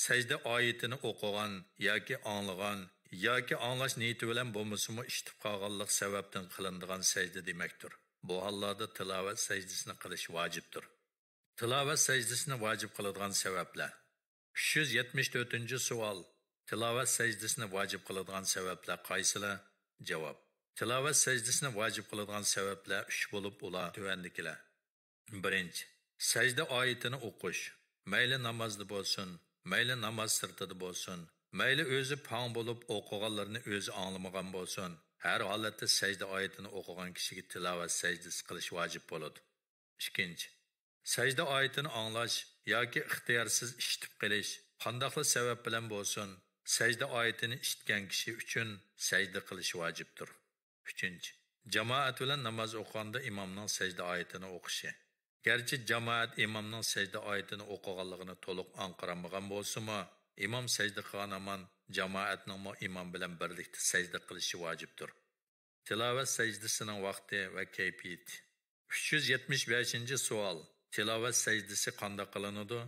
سەجدە ئايىتىنى ئوقۇغان ياكى ئاڭلىغان ياكى ئاڭلاش نىيىتى بىلەن بولمىسىمۇ ئىشىتىپ قالغانلىق سەۋەبتىن قىلىنىدىغان سەجدە دېمەكتۇر. بۇ ھاللاردا تىلاۋەت سەجدىسىنى قىلىش ۋاجىپتۇر. تىلاۋەت سەجدىسىنى ۋاجىپ قىلىدىغان سەۋەبلەر. ئۈچ يۈز يەتمىش تۆتىنچى سوئال: تىلاۋەت سەجدىسىنى ۋاجىپ قىلىدىغان سەۋەبلەر قايسىلار؟ جاۋاب: تىلاۋەت سەجدىسىنى ۋاجىپ قىلىدىغان سەۋەبلەر ئۈچ بولۇپ، ئۇلار تۆۋەندىكىلەر. بىرىنچى، سەجدە ئايىتىنى ئوقۇش. مەيلى نامازدا بولسۇن، مەيلى ناماز سىرتىدا بولسۇن، مەيلى ئۆزى پاڭ بولۇپ ئوقۇغانلىرىنى ئۆزى ئاڭلىمىغان بولسۇن، ھەر ھالەتتە سەجدە ئايىتىنى ئوقۇغان كىشىگە تىلاۋەت سەجدىسى قىلىش ۋاجىپ بولىدۇ. ئىككىنچى، سەجدە ئايىتىنى ئاڭلاش ياكى ئىختىيارسىز ئىشىتىپ قېلىش، قانداقلا سەۋەب بىلەن بولسۇن، سەجدە ئايىتىنى ئىشىتكەن كىشى ئۈچۈن سەجدە قىلىش ۋاجىپتۇر. ئۈچىنچى، جامائەت بىلەن ناماز ئوقۇغاندا ئىمامنىڭ سەجدە ئايىتىنى ئوقۇشى. گەرچە جامائەت ئىمامنىڭ سەجدە ئايىتىنى ئوقۇغانلىقىنى تولۇق ئاڭقىرالمىغان بولسىمۇ، ئىمام سەجدە قىلغان ھامان جامائەتنىڭمۇ ئىمام بىلەن بىرلىكتە سەجدە قىلىشى ۋاجىپتۇر. تىلاۋەت سەجدىسىنىڭ ۋاقتى ۋە كەيپىيىتى. ئۈچ يۈز يەتمىش بەشىنچى سوئال: تىلاۋەت سەجدىسى قانداق قىلىنىدۇ؟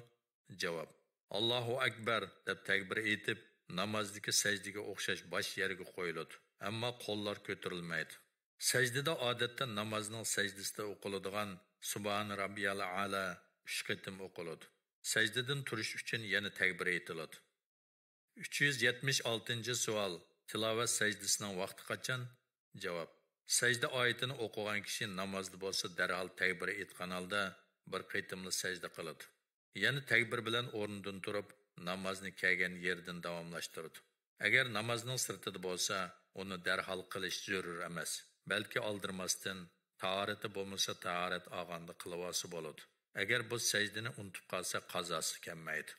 جاۋاب: ئاللاھۇ ئەكبەر دەپ تەكبىر ئېيتىپ، نامازدىكى سەجدىگە ئوخشاش باش يەرگە قويۇلىدۇ، ئەمما قوللار كۆتۈرۈلمەيدۇ. سەجدىدە ئادەتتە نامازنىڭ سەجدىسىدە ئوقۇلىدىغان سۇبھان رەببىيەل ئەلا ئۈچ قېتىم ئوقۇلىدۇ. سەجدىدىن تۇرۇش ئۈچۈن يەنە تەكبىر ئېيتىلىدۇ. ئۈچ يۈز يەتمىش ئالتىنچى سوئال: تىلاۋەت سەجدىسىنىڭ ۋاقتى قاچان؟ جاۋاب: سەجدە ئايىتىنى ئوقۇغان كىشى نامازدا بولسا دەرھال تەكبىر ئېيتقان ھالدا بىر قېتىملا سەجدە قىلىدۇ. يەنە تەكبىر بىلەن ئورنىدىن تۇرۇپ، نامازنى كەلگەن يېرىدىن داۋاملاشتۇرىدۇ. ئەگەر نامازنىڭ سىرتىدا بولسا، ئۇنى دەرھال قىلىش زۆرۈر ئەمەس، بەلكى ئالدىرىماستىن، تاھارىتى بولمىسا تاھارەت ئالغاندا قىلىۋالسا بولىدۇ. ئەگەر بۇ سەجدىنى ئۇنتۇپ قالسا، قازاسى كەلمەيدۇ.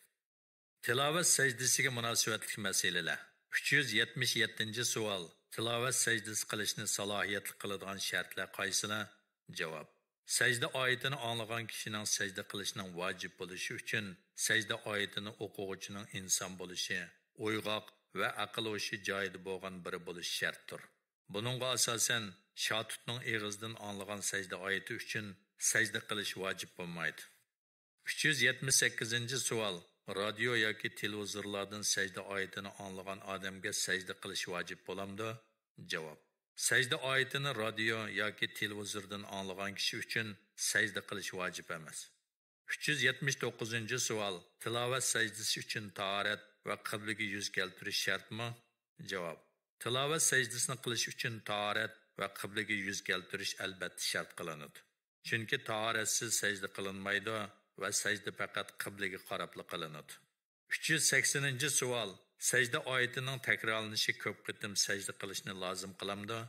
تىلاۋەت سەجدىسىگە مۇناسىۋەتلىك مەسىلىلەر. ئۈچ يۈز يەتمىش يەتتىنچى سوئال: تىلاۋەت سەجدىسى قىلىشنى سالاھىيەتلىك قىلىدىغان شەرتلەر قايسىلار؟ جاۋاب: سەجدە ئايىتىنى ئاڭلىغان كىشىنىڭ سەجدە قىلىشنىڭ ۋاجىپ بولۇشى ئۈچۈن سەجدە ئايىتىنى ئوقۇغۇچىنىڭ ئىنسان بولۇشى، ئويغاق ۋە ئەقىل ھوشى جايىدا بولغان بىرى بولۇشى شەرتتۇر. بۇنىڭغا ئاساسەن، شاتۇتنىڭ ئېغىزىدىن ئاڭلىغان سەجدە ئايىتى ئۈچۈن سەجدە قىلىش ۋاجىپ بولمايدۇ. ئۈچ يۈز يەتمىش سەككىزىنچى سوئال: رادىيو ياكى تېلېۋىزورلاردىن سەجدە ئايىتىنى ئاڭلىغان ئادەمگە سەجدە قىلىش ۋاجىپ بولامدۇ؟ جاۋاب: سەجدە ئايىتىنى رادىيو ياكى تېلېۋىزوردىن ئاڭلىغان كىشى ئۈچۈن سەجدە قىلىش ۋاجىپ ئەمەس. ئۈچ يۈز يەتمىش توققۇزىنچى سوئال: تىلاۋەت سەجدىسى ئۈچۈن تاھارەت ۋە قىبلىگە يۈز كەلتۈرۈش شەرتمۇ؟ جاۋاب: تىلاۋەت سەجدىسىنى قىلىش ئۈچۈن تاھارەت ۋە قىبلىگە يۈز كەلتۈرۈش ئەلۋەتتە شەرت قىلىنىدۇ. چۈنكى تاھارەتسىز سەجدە قىلىنمايدۇ ۋە سەجدە پەقەت قىبلىگە قاراپلا قىلىنىدۇ. ئۈچ يۈز سەكسىنىنچى سوئال: سەجدە ئايىتىنىڭ تەكرارلىنىشى كۆپ قېتىم سەجدە قىلىشنى لازىم قىلامدۇ؟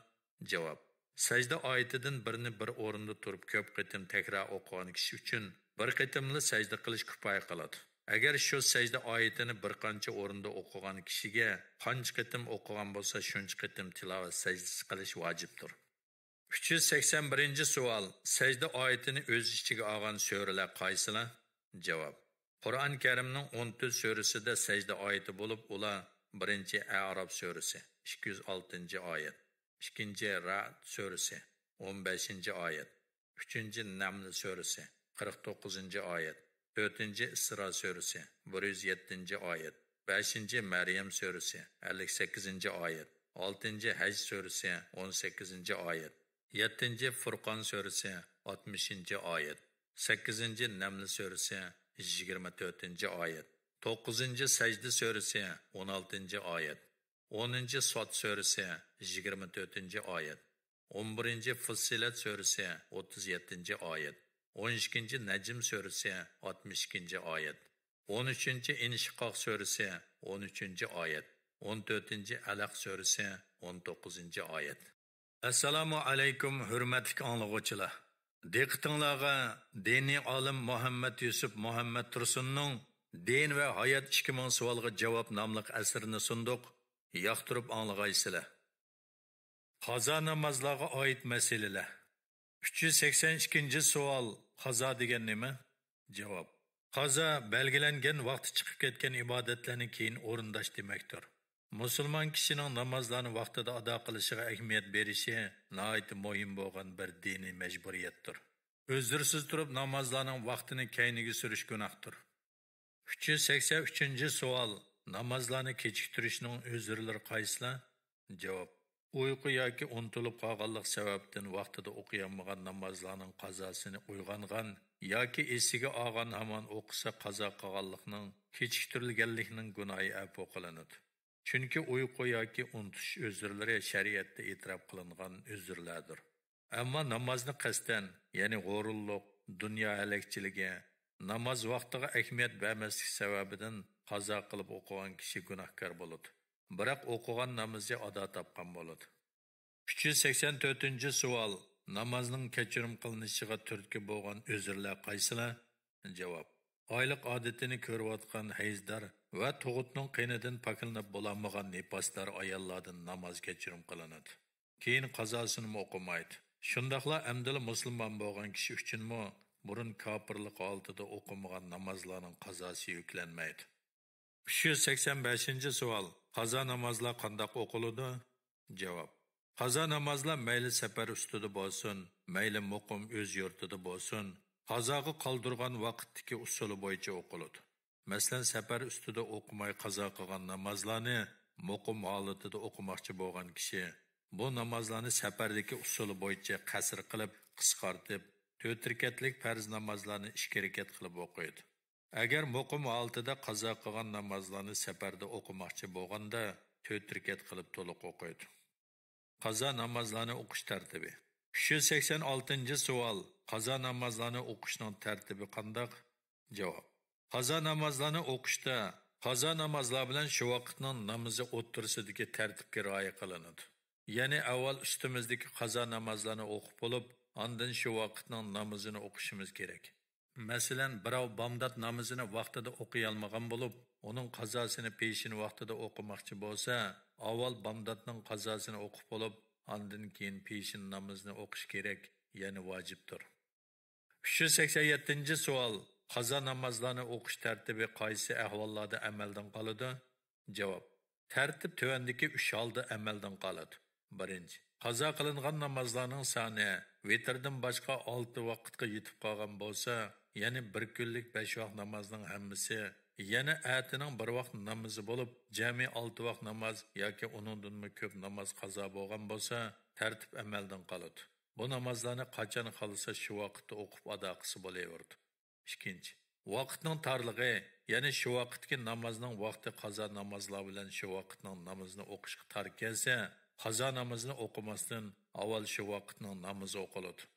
جاۋاب: سەجدە ئايىتىدىن بىرنى بىر ئورۇندا تۇرۇپ كۆپ قېتىم تەكرار ئوقۇغان كىشى ئۈچۈن بىر قېتىملا سەجدە قىلىش كۇپايە قىلىدۇ. ئەگەر شۇ سەجدە ئايىتىنى بىر قانچە ئورۇندا ئوقۇغان كىشىگە قانچە قېتىم ئوقۇغان بولسا، شۇنچە قېتىم تىلاۋەت سەجدىسى قىلىش ۋاجىپتۇر. ئۈچ يۈز سەكسەن بىرىنچى سوئال، سەجدە ئايىتىنى ئۆز ئىچىگە ئالغان سۈرىلەر قايسىلار؟ جاۋاب، قۇرئان كەرىمنىڭ ئون تۆت سۈرىسىدە سەجدە ئايىتى بولۇپ، ئۇلار بىرىنچى ئەئراپ سۈرىسى، ئىككى يۈز ئالتىنچى ئايەت، ئىككىنچى رەئد سۈرىسى، ئون بەشىنچى ئايەت، ئۈچىنچى نەمل سۈرىسى، قىرىق توققۇزىنچى ئايەت، تۆتىنچى ئىسرا سۈرىسى، بىر يۈز يەتتىنچى ئايەت، بەشىنچى مەريەم سۈرىسى، ئەللىك سەككىزىنچى ئايەت، ئالتىنچى ھەج سۈرىسى، ئون سەككىزىنچى ئايەت، يەتتىنچى فۇرقان سۈرىسى، ئاتمىشىنچى ئايەت، سەككىزىنچى نەمل سۈرىسى، يىگىرمە تۆتىنچى ئايەت، توققۇزىنچى سەجدە سۈرىسى، ئون ئالتىنچى ئايەت، ئونىنچى سوت سۈرىسى، يىگىرمە تۆتىنچى ئايەت، ئون بىرىنچى فۇسسىلەت سۈرىسى، ئوتتۇز يەتتىنچى ئايەت، ئون ئىككىنچى نەجم سۈرىسى، ئاتمىش ئىككىنچى ئايەت، ئون ئۈچىنچى ئىنشىقاق سۈرىسى، ئون ئۈچىنچى ئايەت، ئون تۆتىنچى ئەلەق سۈرىسى، ئون توققۇزىنچى ئايەت. ئەسسالامۇ ئەلەيكۇم، ھۆرمەتلىك ئاڭلىغۇچىلار! دىققىتىڭلارغا دىنىي ئالىم مۇھەممەد يۈسۈپ مۇھەممەد تۇرسۇننىڭ دىن ۋە ھايات ئىككى مىڭ سوئالغا جاۋاب ناملىق ئەسىرىنى سۇندۇق. ياقتۇرۇپ ئاڭلىغايسىلەر. قازا نامازلارغا ئائىت مەسىلىلەر. ئۈچ يۈز سەكسەن ئىككىنچى سوئال، قازا دېگەن نېمە؟ جاۋاب، قازا بەلگىلەنگەن ۋاقتى چىقىپ كەتكەن ئىبادەتلەرنى كېيىن ئورۇنداش دېمەكتۇر. مۇسۇلمان كىشىنىڭ نامازلارنى ۋاقتىدا ئادا قىلىشىغا ئەھمىيەت بېرىشى ناھايىتى مۇھىم بولغان بىر دىنىي مەجبۇرىيەتتۇر. ئۆزرىسىز تۇرۇپ نامازلارنىڭ ۋاقتىنى كەينىگە سۈرۈش گۇناھتۇر. ئۈچ يۈز سەكسەن ئۈچىنچى سوئال، نامازلارنى كېچىكتۈرۈشنىڭ ئۆزرىلىرى قايسىلار؟ جاۋاب، ئۇيقۇ ياكى ئۇنتۇلۇپ قالغانلىق سەۋەبىدىن ۋاقتىدا ئوقۇيالمىغان نامازلارنىڭ قازاسىنى ئويغانغان ياكى ئېسىگە ئالغان ھامان ئوقۇسا قازا قىلغانلىقنىڭ، كېچىكتۈرۈلگەنلىكنىڭ گۇناھى ئەپۇ قىلىنىدۇ. چۈنكى ئۇيقۇ ياكى ئۇنتۇش ئۆزرىلىرى شەرىئەتتە ئېتىراپ قىلىنغان ئۆزرىلەردۇر. ئەمما نامازنى قەستەن، يەنى ھۇرۇنلۇق، دۇنيا ھەلەكچىلىكى، ناماز ۋاقتىغا ئەھمىيەت بەرمەسلىك سەۋەبىدىن قازا قىلىپ ئوقۇغان كىشى گۇناھكار بولىدۇ. بىراق ئوقۇغان نامىزى ئادا تاپقان بولىدۇ. ئۈچ يۈز سەكسەن تۆتىنچى سوئال، نامازنىڭ كەچۈرۈم قىلىنىشىغا تۈرتكە بولغان ئۆزرىلەر قايسىلار؟ جاۋاب، ئايلىق ئادىتىنى كۆرۈۋاتقان ھەيزدار ۋە تۇغۇتنىڭ قېنىدىن پاكلىنىپ بولالمىغان نىپاسدار ئاياللاردىن ناماز كەچۈرۈم قىلىنىدۇ. كېيىن قازاسىنىمۇ ئوقۇمايدۇ. شۇنداقلا ئەمدىلا مۇسۇلمان بولغان كىشى ئۈچۈنمۇ بۇرۇن كاپىرلىق ھالىتىدە ئوقۇمىغان نامازلارنىڭ قازاسى يۈكلەنمەيدۇ. ئۈچ يۈز سەكسەن بەشىنچى سوئال، قازا نامازلار قانداق ئوقۇلىدۇ؟ جاۋاب، قازا نامازلار مەيلى سەپەر ئۈستىدە بولسۇن، مەيلى مۇقىم ئۆز يۇرتىدا بولسۇن، قازاغا قالدۇرغان ۋاقىتتىكى ئۇسۇلى بويىچە ئوقۇلىدۇ. مەسىلەن، سەپەر ئۈستىدە ئوقۇماي قازا قىلغان نامازلارنى مۇقىم ھالىتىدە ئوقۇماقچى بولغان كىشى بۇ نامازلارنى سەپەردىكى ئۇسۇلى بويىچە قەسىر قىلىپ، قىسقارتىپ، تۆت رەكەتلىك پەرز نامازلارنى ئىككى رەكەت قىلىپ ئوقۇيدۇ. ئەگەر مۇقىم ھالىتىدە قازا قىلغان نامازلارنى سەپەردە ئوقۇماقچى بولغاندا، تۆت رەكەت قىلىپ تولۇق ئوقۇيدۇ. قازا نامازلارنى ئوقۇش تەرتىبى. ئۈچ يۈز سەكسەن ئالتىنچى سوئال، قازا نامازلارنى ئوقۇشنىڭ تەرتىبى قانداق؟ جاۋاب، قازا نامازلارنى ئوقۇشتا قازا نامازلار بىلەن شۇ ۋاقىتنىڭ نامىزى ئوتتۇرىسىدىكى تەرتىپكە رىئايە قىلىنىدۇ. يەنى ئاۋۋال ئۈستىمىزدىكى قازا نامازلارنى ئوقۇپ بولۇپ، ئاندىن شۇ ۋاقىتنىڭ نامىزىنى ئوقۇشىمىز كېرەك. مەسىلەن، بىراۋ بامدات نامىزىنى ۋاقتىدا ئوقۇيالمىغان بولۇپ، ئۇنىڭ قازاسىنى پېشىن ۋاقتىدا ئوقۇماقچى بولسا، ئاۋۋال بامداتنىڭ قازاسىنى ئوقۇپ بولۇپ، ئاندىن كېيىن پېشىن نامىزىنى ئوقۇش كېرەك، يەنى ۋاجىپتۇر. ئۈچ يۈز سەكسەن يەتتىنچى سوئال، قازا نامازلارنى ئوقۇش تەرتىبى قايسى ئەھۋاللاردا ئەمەلدىن قالىدۇ؟ جاۋاب، تەرتىپ تۆۋەندىكى ئۈچ ھالدا ئەمەلدىن قالىدۇ. بىرىنچى، قازا قىلىنغان نامازلارنىڭ سانى ۋىتىردىن باشقا ئالتە ۋاقىتقا يېتىپ قالغان بولسا، يەنى بىر كۈنلۈك بەش ۋاق نامازنىڭ ھەممىسى، يەنى ئەتىنىڭ بىر ۋاق نامىزى بولۇپ، جەمئىي ئالتە ۋاق ناماز ياكى ئۇنىڭدىنمۇ كۆپ ناماز قازا بولغان بولسا، تەرتىپ ئەمەلدىن قالىدۇ. بۇ نامازلارنى قاچان خالىسا شۇ ۋاقىتتا ئوقۇپ ئادا قىلسا بولۇۋېرىدۇ. ئىككىنچى، ۋاقىتنىڭ تارلىقى، يەنى شۇ ۋاقىتتىكى نامازنىڭ ۋاقتى قازا نامازلار بىلەن شۇ ۋاقىتنىڭ نامىزىنى ئوقۇشقا تار كەلسە، قازا نامىزىنى ئوقۇماستىن ئاۋۋال شۇ ۋاقىتنىڭ نامىزى ئوقۇلىدۇ.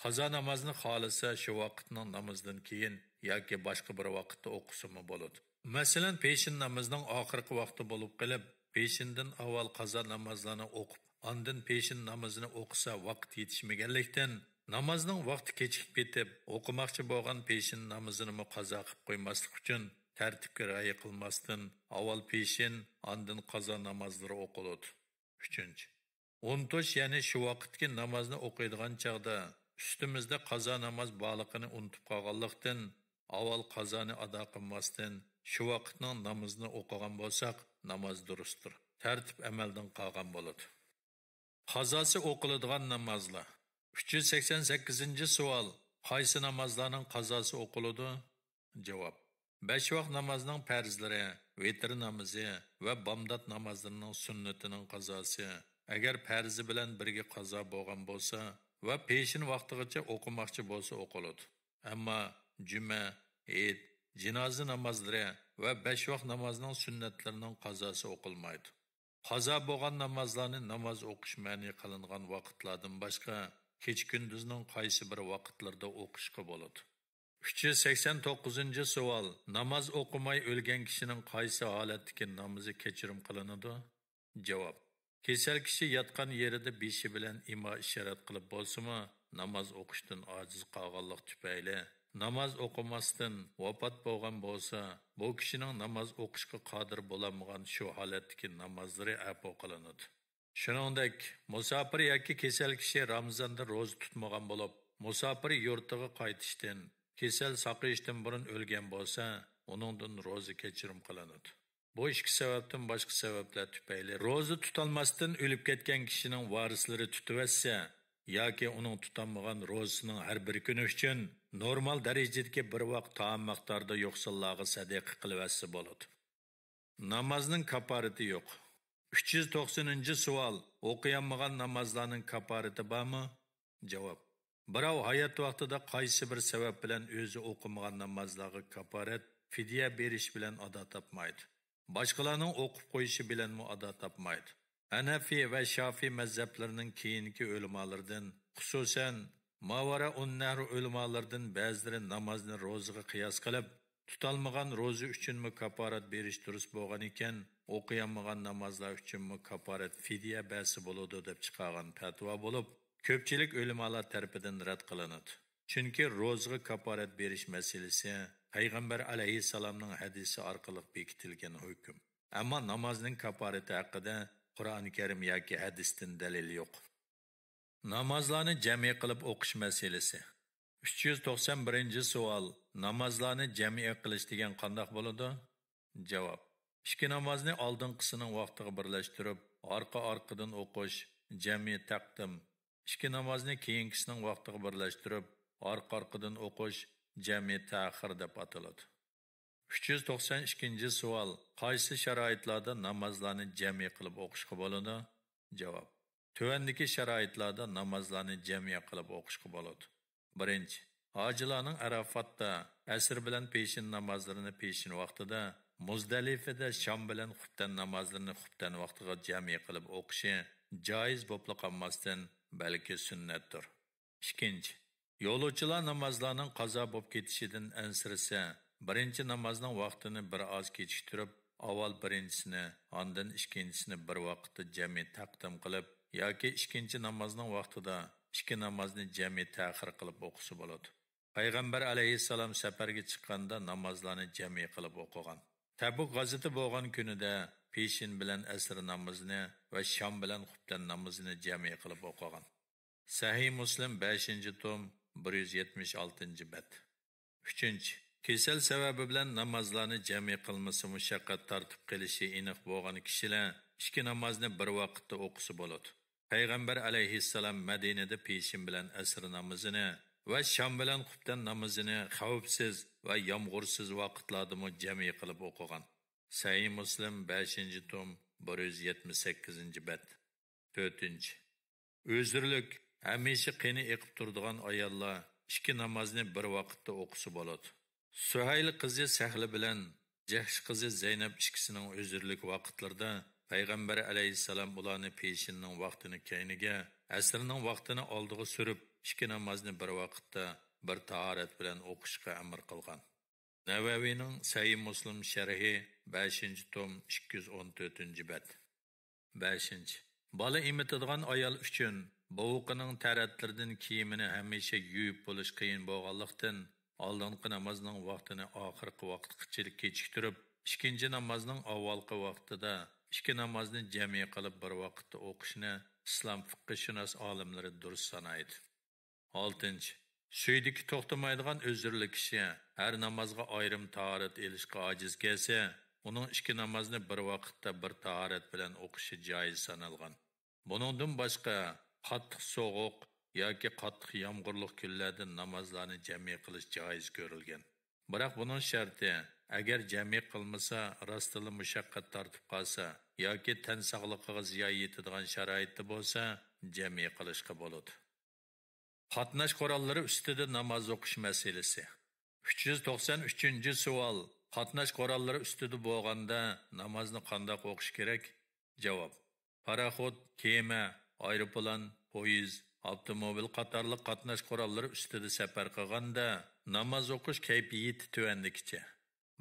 قازا نامازنى خالىسا شۇ ۋاقىتنىڭ نامىزىدىن كېيىن ياكى باشقا بىر ۋاقىتتا ئوقۇسىمۇ بولىدۇ. مەسىلەن، پېشىن نامىزىنىڭ ئاخىرقى ۋاقتى بولۇپ قېلىپ، پېشىندىن ئاۋۋال قازا نامازلارنى ئوقۇپ، ئاندىن پېشىن نامىزىنى ئوقۇسا ۋاقىت يېتىشمىگەنلىكتىن، نامازنىڭ ۋاقتى كېچىكىپ كېتىپ، ئوقۇماقچى بولغان پېشىن نامىزىنىمۇ قازا قىلىپ قويماسلىق ئۈچۈن، تەرتىپكە رىئايە قىلماستىن، ئاۋۋال پېشىن، ئاندىن قازا نامازلىرى ئوقۇلىدۇ. ئۈچىنچى، ئۇنتۇش، يەنى شۇ ۋاقىتتىكى نامازنى ئوقۇيدىغان چاغدا ئۈستىمىزدە قازا ناماز بارلىقىنى ئۇنتۇپ قالغانلىقتىن، ئاۋۋال قازانى ئادا قىلماستىن، شۇ ۋاقىتنىڭ نامىزىنى ئوقۇغان بولساق، ناماز دۇرۇستۇر، تەرتىپ ئەمەلدىن قالغان بولىدۇ. قازاسى ئوقۇلىدىغان نامازلار. ئۈچ يۈز سەكسەن سەككىزىنچى سوئال، قايسى نامازلارنىڭ قازاسى ئوقۇلىدۇ؟ جاۋاب، بەش ۋاق نامازنىڭ پەرزلىرى، ۋىتىر نامىزى ۋە بامدات نامازلىرىنىڭ سۈننىتىنىڭ قازاسى، ئەگەر پەرزى بىلەن بىرگە قازا بولغان بولسا ۋە پېشىن ۋاقتىغىچە ئوقۇماقچى بولسا ئوقۇلىدۇ. ئەمما جۈمە، ھېيت، جىنازا نامازلىرى ۋە بەش ۋاق نامازنىڭ سۈننەتلىرىنىڭ قازاسى ئوقۇلمايدۇ. قازا بولغان نامازلارنى ناماز ئوقۇش مەنئى قىلىنغان ۋاقىتلاردىن باشقا، كېچە-كۈندۈزنىڭ قايسى بىر ۋاقىتلىرىدا ئوقۇشقا بولىدۇ؟ ئۈچ يۈز سەكسەن توققۇزىنچى سوئال، ناماز ئوقۇماي ئۆلگەن كىشىنىڭ قايسى ھالەتتىكى نامىزى كەچۈرۈم قىلىنىدۇ؟ جاۋاب، كېسەل كىشى ياتقان يېرىدە بېشى بىلەن ئىما ئىشارەت قىلىپ بولسىمۇ، ناماز ئوقۇشتىن ئاجىز قالغانلىق تۈپەيلى ناماز ئوقۇماستىن ۋاپات بولغان بولسا، بۇ كىشىنىڭ ناماز ئوقۇشقا قادىر بولالمىغان شۇ ھالەتتىكى نامازلىرى ئەپۇ قىلىنىدۇ. شۇنىڭدەك، مۇساپىر ياكى كېسەل كىشى رامىزاندا روزا تۇتمىغان بولۇپ، مۇساپىر يۇرتىغا قايتىشتىن، كېسەل ساقىيىشتىن بۇرۇن ئۆلگەن بولسا، ئۇنىڭدىن روزا كەچۈرۈم قىلىنىدۇ. بۇ ئىككى سەۋەبتىن باشقا سەۋەبلەر تۈپەيلى روزا تۇتالماستىن ئۆلۈپ كەتكەن كىشىنىڭ ۋارىسلىرى تۇتۇۋەتسە ياكى ئۇنىڭ تۇتالمىغان روزىسىنىڭ ھەر بىر كۈنى ئۈچۈن نورمال دەرىجىدىكى بىر ۋاق تائام مىقدارىدا يوقسۇللارغا سەدىقە قىلىۋەتسە بولىدۇ. نامازنىڭ كاپپارىتى يوق. ئۈچ يۈز توقسىنىنچى سوئال، ئوقۇيالمىغان نامازلارنىڭ كاپپارىتى بارمۇ؟ جاۋاب، بىراۋ ھايات ۋاقتىدا قايسى بىر سەۋەب بىلەن ئۆزى ئوقۇمىغان نامازلارغا كاپپارەت فىدىيە بېرىش بىلەن ئادا تاپمايدۇ. باشقىلارنىڭ ئوقۇپ قويۇشى بىلەنمۇ ئادا تاپمايدۇ. ھەنەفىي ۋە شافىي مەزھەپلىرىنىڭ كېيىنكى ئۆلىمالىرىدىن، خۇسۇسەن، ماۋارا ئۇن نەھر ئۆلىمالىرىدىن بەزىلىرى نامازنى روزىغا قىياس قىلىپ، تۇتالمىغان روزا ئۈچۈنمۇ كاپپارەت بېرىش دۇرۇس بولغان ئىكەن، ئوقۇيالمىغان نامازلار ئۈچۈنمۇ كاپپارەت فىدىيە بەرسە بولىدۇ، دەپ چىقارغان پەتىۋا بولۇپ، كۆپچىلىك ئۆلىمالار تەرىپىدىن رەت قىلىنىدۇ. چۈنكى روزىغا كاپپارەت بېرىش مەسىلىسى پەيغەمبەر ئەلەيھىسسالامنىڭ ھەدىسى ئارقىلىق بېكىتىلگەن ھۆكۈم. ئەمما نامازنىڭ كاپپارىتى ھەققىدە قۇرئان كەرىم ياكى ھەدىستىن دەلىل يوق. نامازلارنى جەمئىي قىلىپ ئوقۇش مەسىلىسى. ئۈچ يۈز توقسان بىرىنچى سوئال، نامازلارنى جەمئىي قىلىش دېگەن قانداق بولىدۇ؟ جاۋاب، ئىككى نامازنى ئالدىنقىسىنىڭ ۋاقتىغا بىرلەشتۈرۈپ، ئارقا-ئارقىدىن ئوقۇش، جەمئىي تەقدىم. ئىككى نامازنى كېيىنكىسىنىڭ ۋاقتىغا بىرلەشتۈرۈپ، ئارقا-ئارقىدىن ئوقۇش، جەمئىي تەخىر دەپ ئاتىلىدۇ. ئۈچ يۈز توقسان ئىككىنچى سوئال، قايسى شارائىتلاردا نامازلارنى جەمئىي قىلىپ ئوقۇشقا بولىدۇ؟ جاۋاب، تۆۋەندىكى شارائىتلاردا نامازلارنى جەمئىي قىلىپ ئوقۇشقا بولىدۇ. بىرىنچى، ھاجىلارنىڭ ئەرەفاتتا ئەسىر بىلەن پېشىن نامازلىرىنى پېشىن ۋاقتىدا، مۇزدەلىفىدە شام بىلەن خۇپتەن نامازلىرىنى خۇپتەن ۋاقتىغا جەمئىي قىلىپ ئوقۇشى جائىز بوپلا قالماستىن، بەلكى سۈننەتتۇر. ئىككىنچى، يولۇچىلار نامازلارنىڭ قازا بولۇپ كېتىشىدىن ئەنسىرىسە، بىرىنچى نامازنىڭ ۋاقتىنى بىر ئاز كېچىكتۈرۈپ، ئاۋۋال بىرىنچىسىنى، ئاندىن ئىككىنچىسىنى بىر ۋاقىتتا جەمئىي تەقدىم قىلىپ ياكى ئىككىنچى نامازنىڭ ۋاقتىدا ئىككى نامازنى جەمئىي تەخىر قىلىپ ئوقۇسا بولىدۇ. پەيغەمبەر ئەلەيھىسسالام سەپەرگە چىققاندا نامازلارنى جەمئىي قىلىپ ئوقۇغان. تەبۇك غازىتى بولغان كۈنىدە پېشىن بىلەن ئەسىر نامىزىنى ۋە شام بىلەن خۇپتەن نامىزىنى جەمئىي قىلىپ ئوقۇغان. سەھىھ مۇسلىم، بەشىنچى توم، بىر يۈز يەتمىش ئالتىنچى بەت. ئۈچىنچى، كېسەل سەۋەبى بىلەن نامازلارنى جەمئىي قىلمىسا مۇشەققەت تارتىپ قېلىشى ئېنىق بولغان كىشىلەر ئىككى نامازنى بىر ۋاقىتتا ئوقۇسا بولىدۇ. پەيغەمبەر ئەلەيھىسسالام مەدىنىدە پېشىن بىلەن ئەسىر نامىزىنى ۋە شام بىلەن خۇپتەن نامىزىنى خەۋپسىز ۋە يامغۇرسىز ۋاقىتلاردىمۇ جەمئىي قىلىپ ئوقۇغان. سەھىھ مۇسلىم، بەشىنچى توم، بىر يۈز يەتمىش سەككىزىنچى بەت. تۆتىنچى، ئۆزۈرلۈك، ھەمىشە قېنى ئېقىپ تۇرىدىغان ئاياللار ئىككى نامازنى بىر ۋاقىتتا ئوقۇسا بولىدۇ. سۈھەيل قىزى سەھلە بىلەن جەھش قىزى زەينەپ ئىككىسىنىڭ ئۆزۈرلۈك ۋاقىتلىرىدا پەيغەمبەر ئەلەيھىسسالام ئۇلارنى پېشىننىڭ ۋاقتىنى كەينىگە، ئەسىرنىڭ ۋاقتىنى ئالدىغا سۈرۈپ، ئىككى نامازنى بىر ۋاقىتتا بىر تاھارەت بىلەن ئوقۇشقا ئەمر قىلغان. نەۋەۋىنىڭ سەھىھ مۇسلىم شەرھى، بەشىنچى توم، ئىككى يۈز ئون تۆتىنچى بەت. بەشىنچى، بالا ئېمىتىدىغان ئايال ئۈچۈن بوۋىقىنىڭ تەرەتلىرىدىن كىيىمىنى ھەمىشە يۇيۇپ بولۇش قىيىن بولغانلىقتىن، ئالدىنقى نامازنىڭ ۋاقتىنى ئاخىرقى ۋاقىتقىچە كېچىكتۈرۈپ، ئىككىنچى نامازنىڭ ئاۋۋالقى ۋاقتىدا ئىككى نامازنى جەمئىي قىلىپ بىر ۋاقىتتا ئوقۇشنى ئىسلام فىقھشۇناس ئالىملىرى دۇرۇس سانايدۇ. ئالتىنچى، سۈيدۈكى توختىمايدىغان ئۆزۈرلۈك كىشى ھەر نامازغا ئايرىم تاھارەت ئېلىشقا ئاجىز كەلسە، ئۇنىڭ ئىككى نامازنى بىر ۋاقىتتا بىر تاھارەت بىلەن ئوقۇشى جائىز سانالغان. بۇنىڭدىن باشقا، قاتتىق سوغۇق ياكى قاتتىق يامغۇرلۇق كۈنلەردە نامازلارنى جەمئىي قىلىش جائىز كۆرۈلگەن. بىراق بۇنىڭ شەرتى، ئەگەر جەمئىي قىلمىسا، راستتىنلا مۇشەققەت تارتىپ قالسا ياكى تەن ساغلىقىغا زىيان يېتىدىغان شارائىتتا بولسا، جەمئىي قىلىشقا بولىدۇ. قاتناش قوراللىرى ئۈستىدە ناماز ئوقۇش مەسىلىسى. ئۈچ يۈز توقسان ئۈچىنچى سوئال. قاتناش قوراللىرى ئۈستىدە بولغاندا نامازنى قانداق ئوقۇش كېرەك؟ جاۋاب. پاراخوت، كېمە، ئايروپىلان، پويىز، ئاپتوموبىل قاتارلىق قاتناش قوراللىرى ئۈستىدە سەپەر قىلغاندا ناماز ئوقۇش كەيپىيىتى تۆۋەندىكىچە.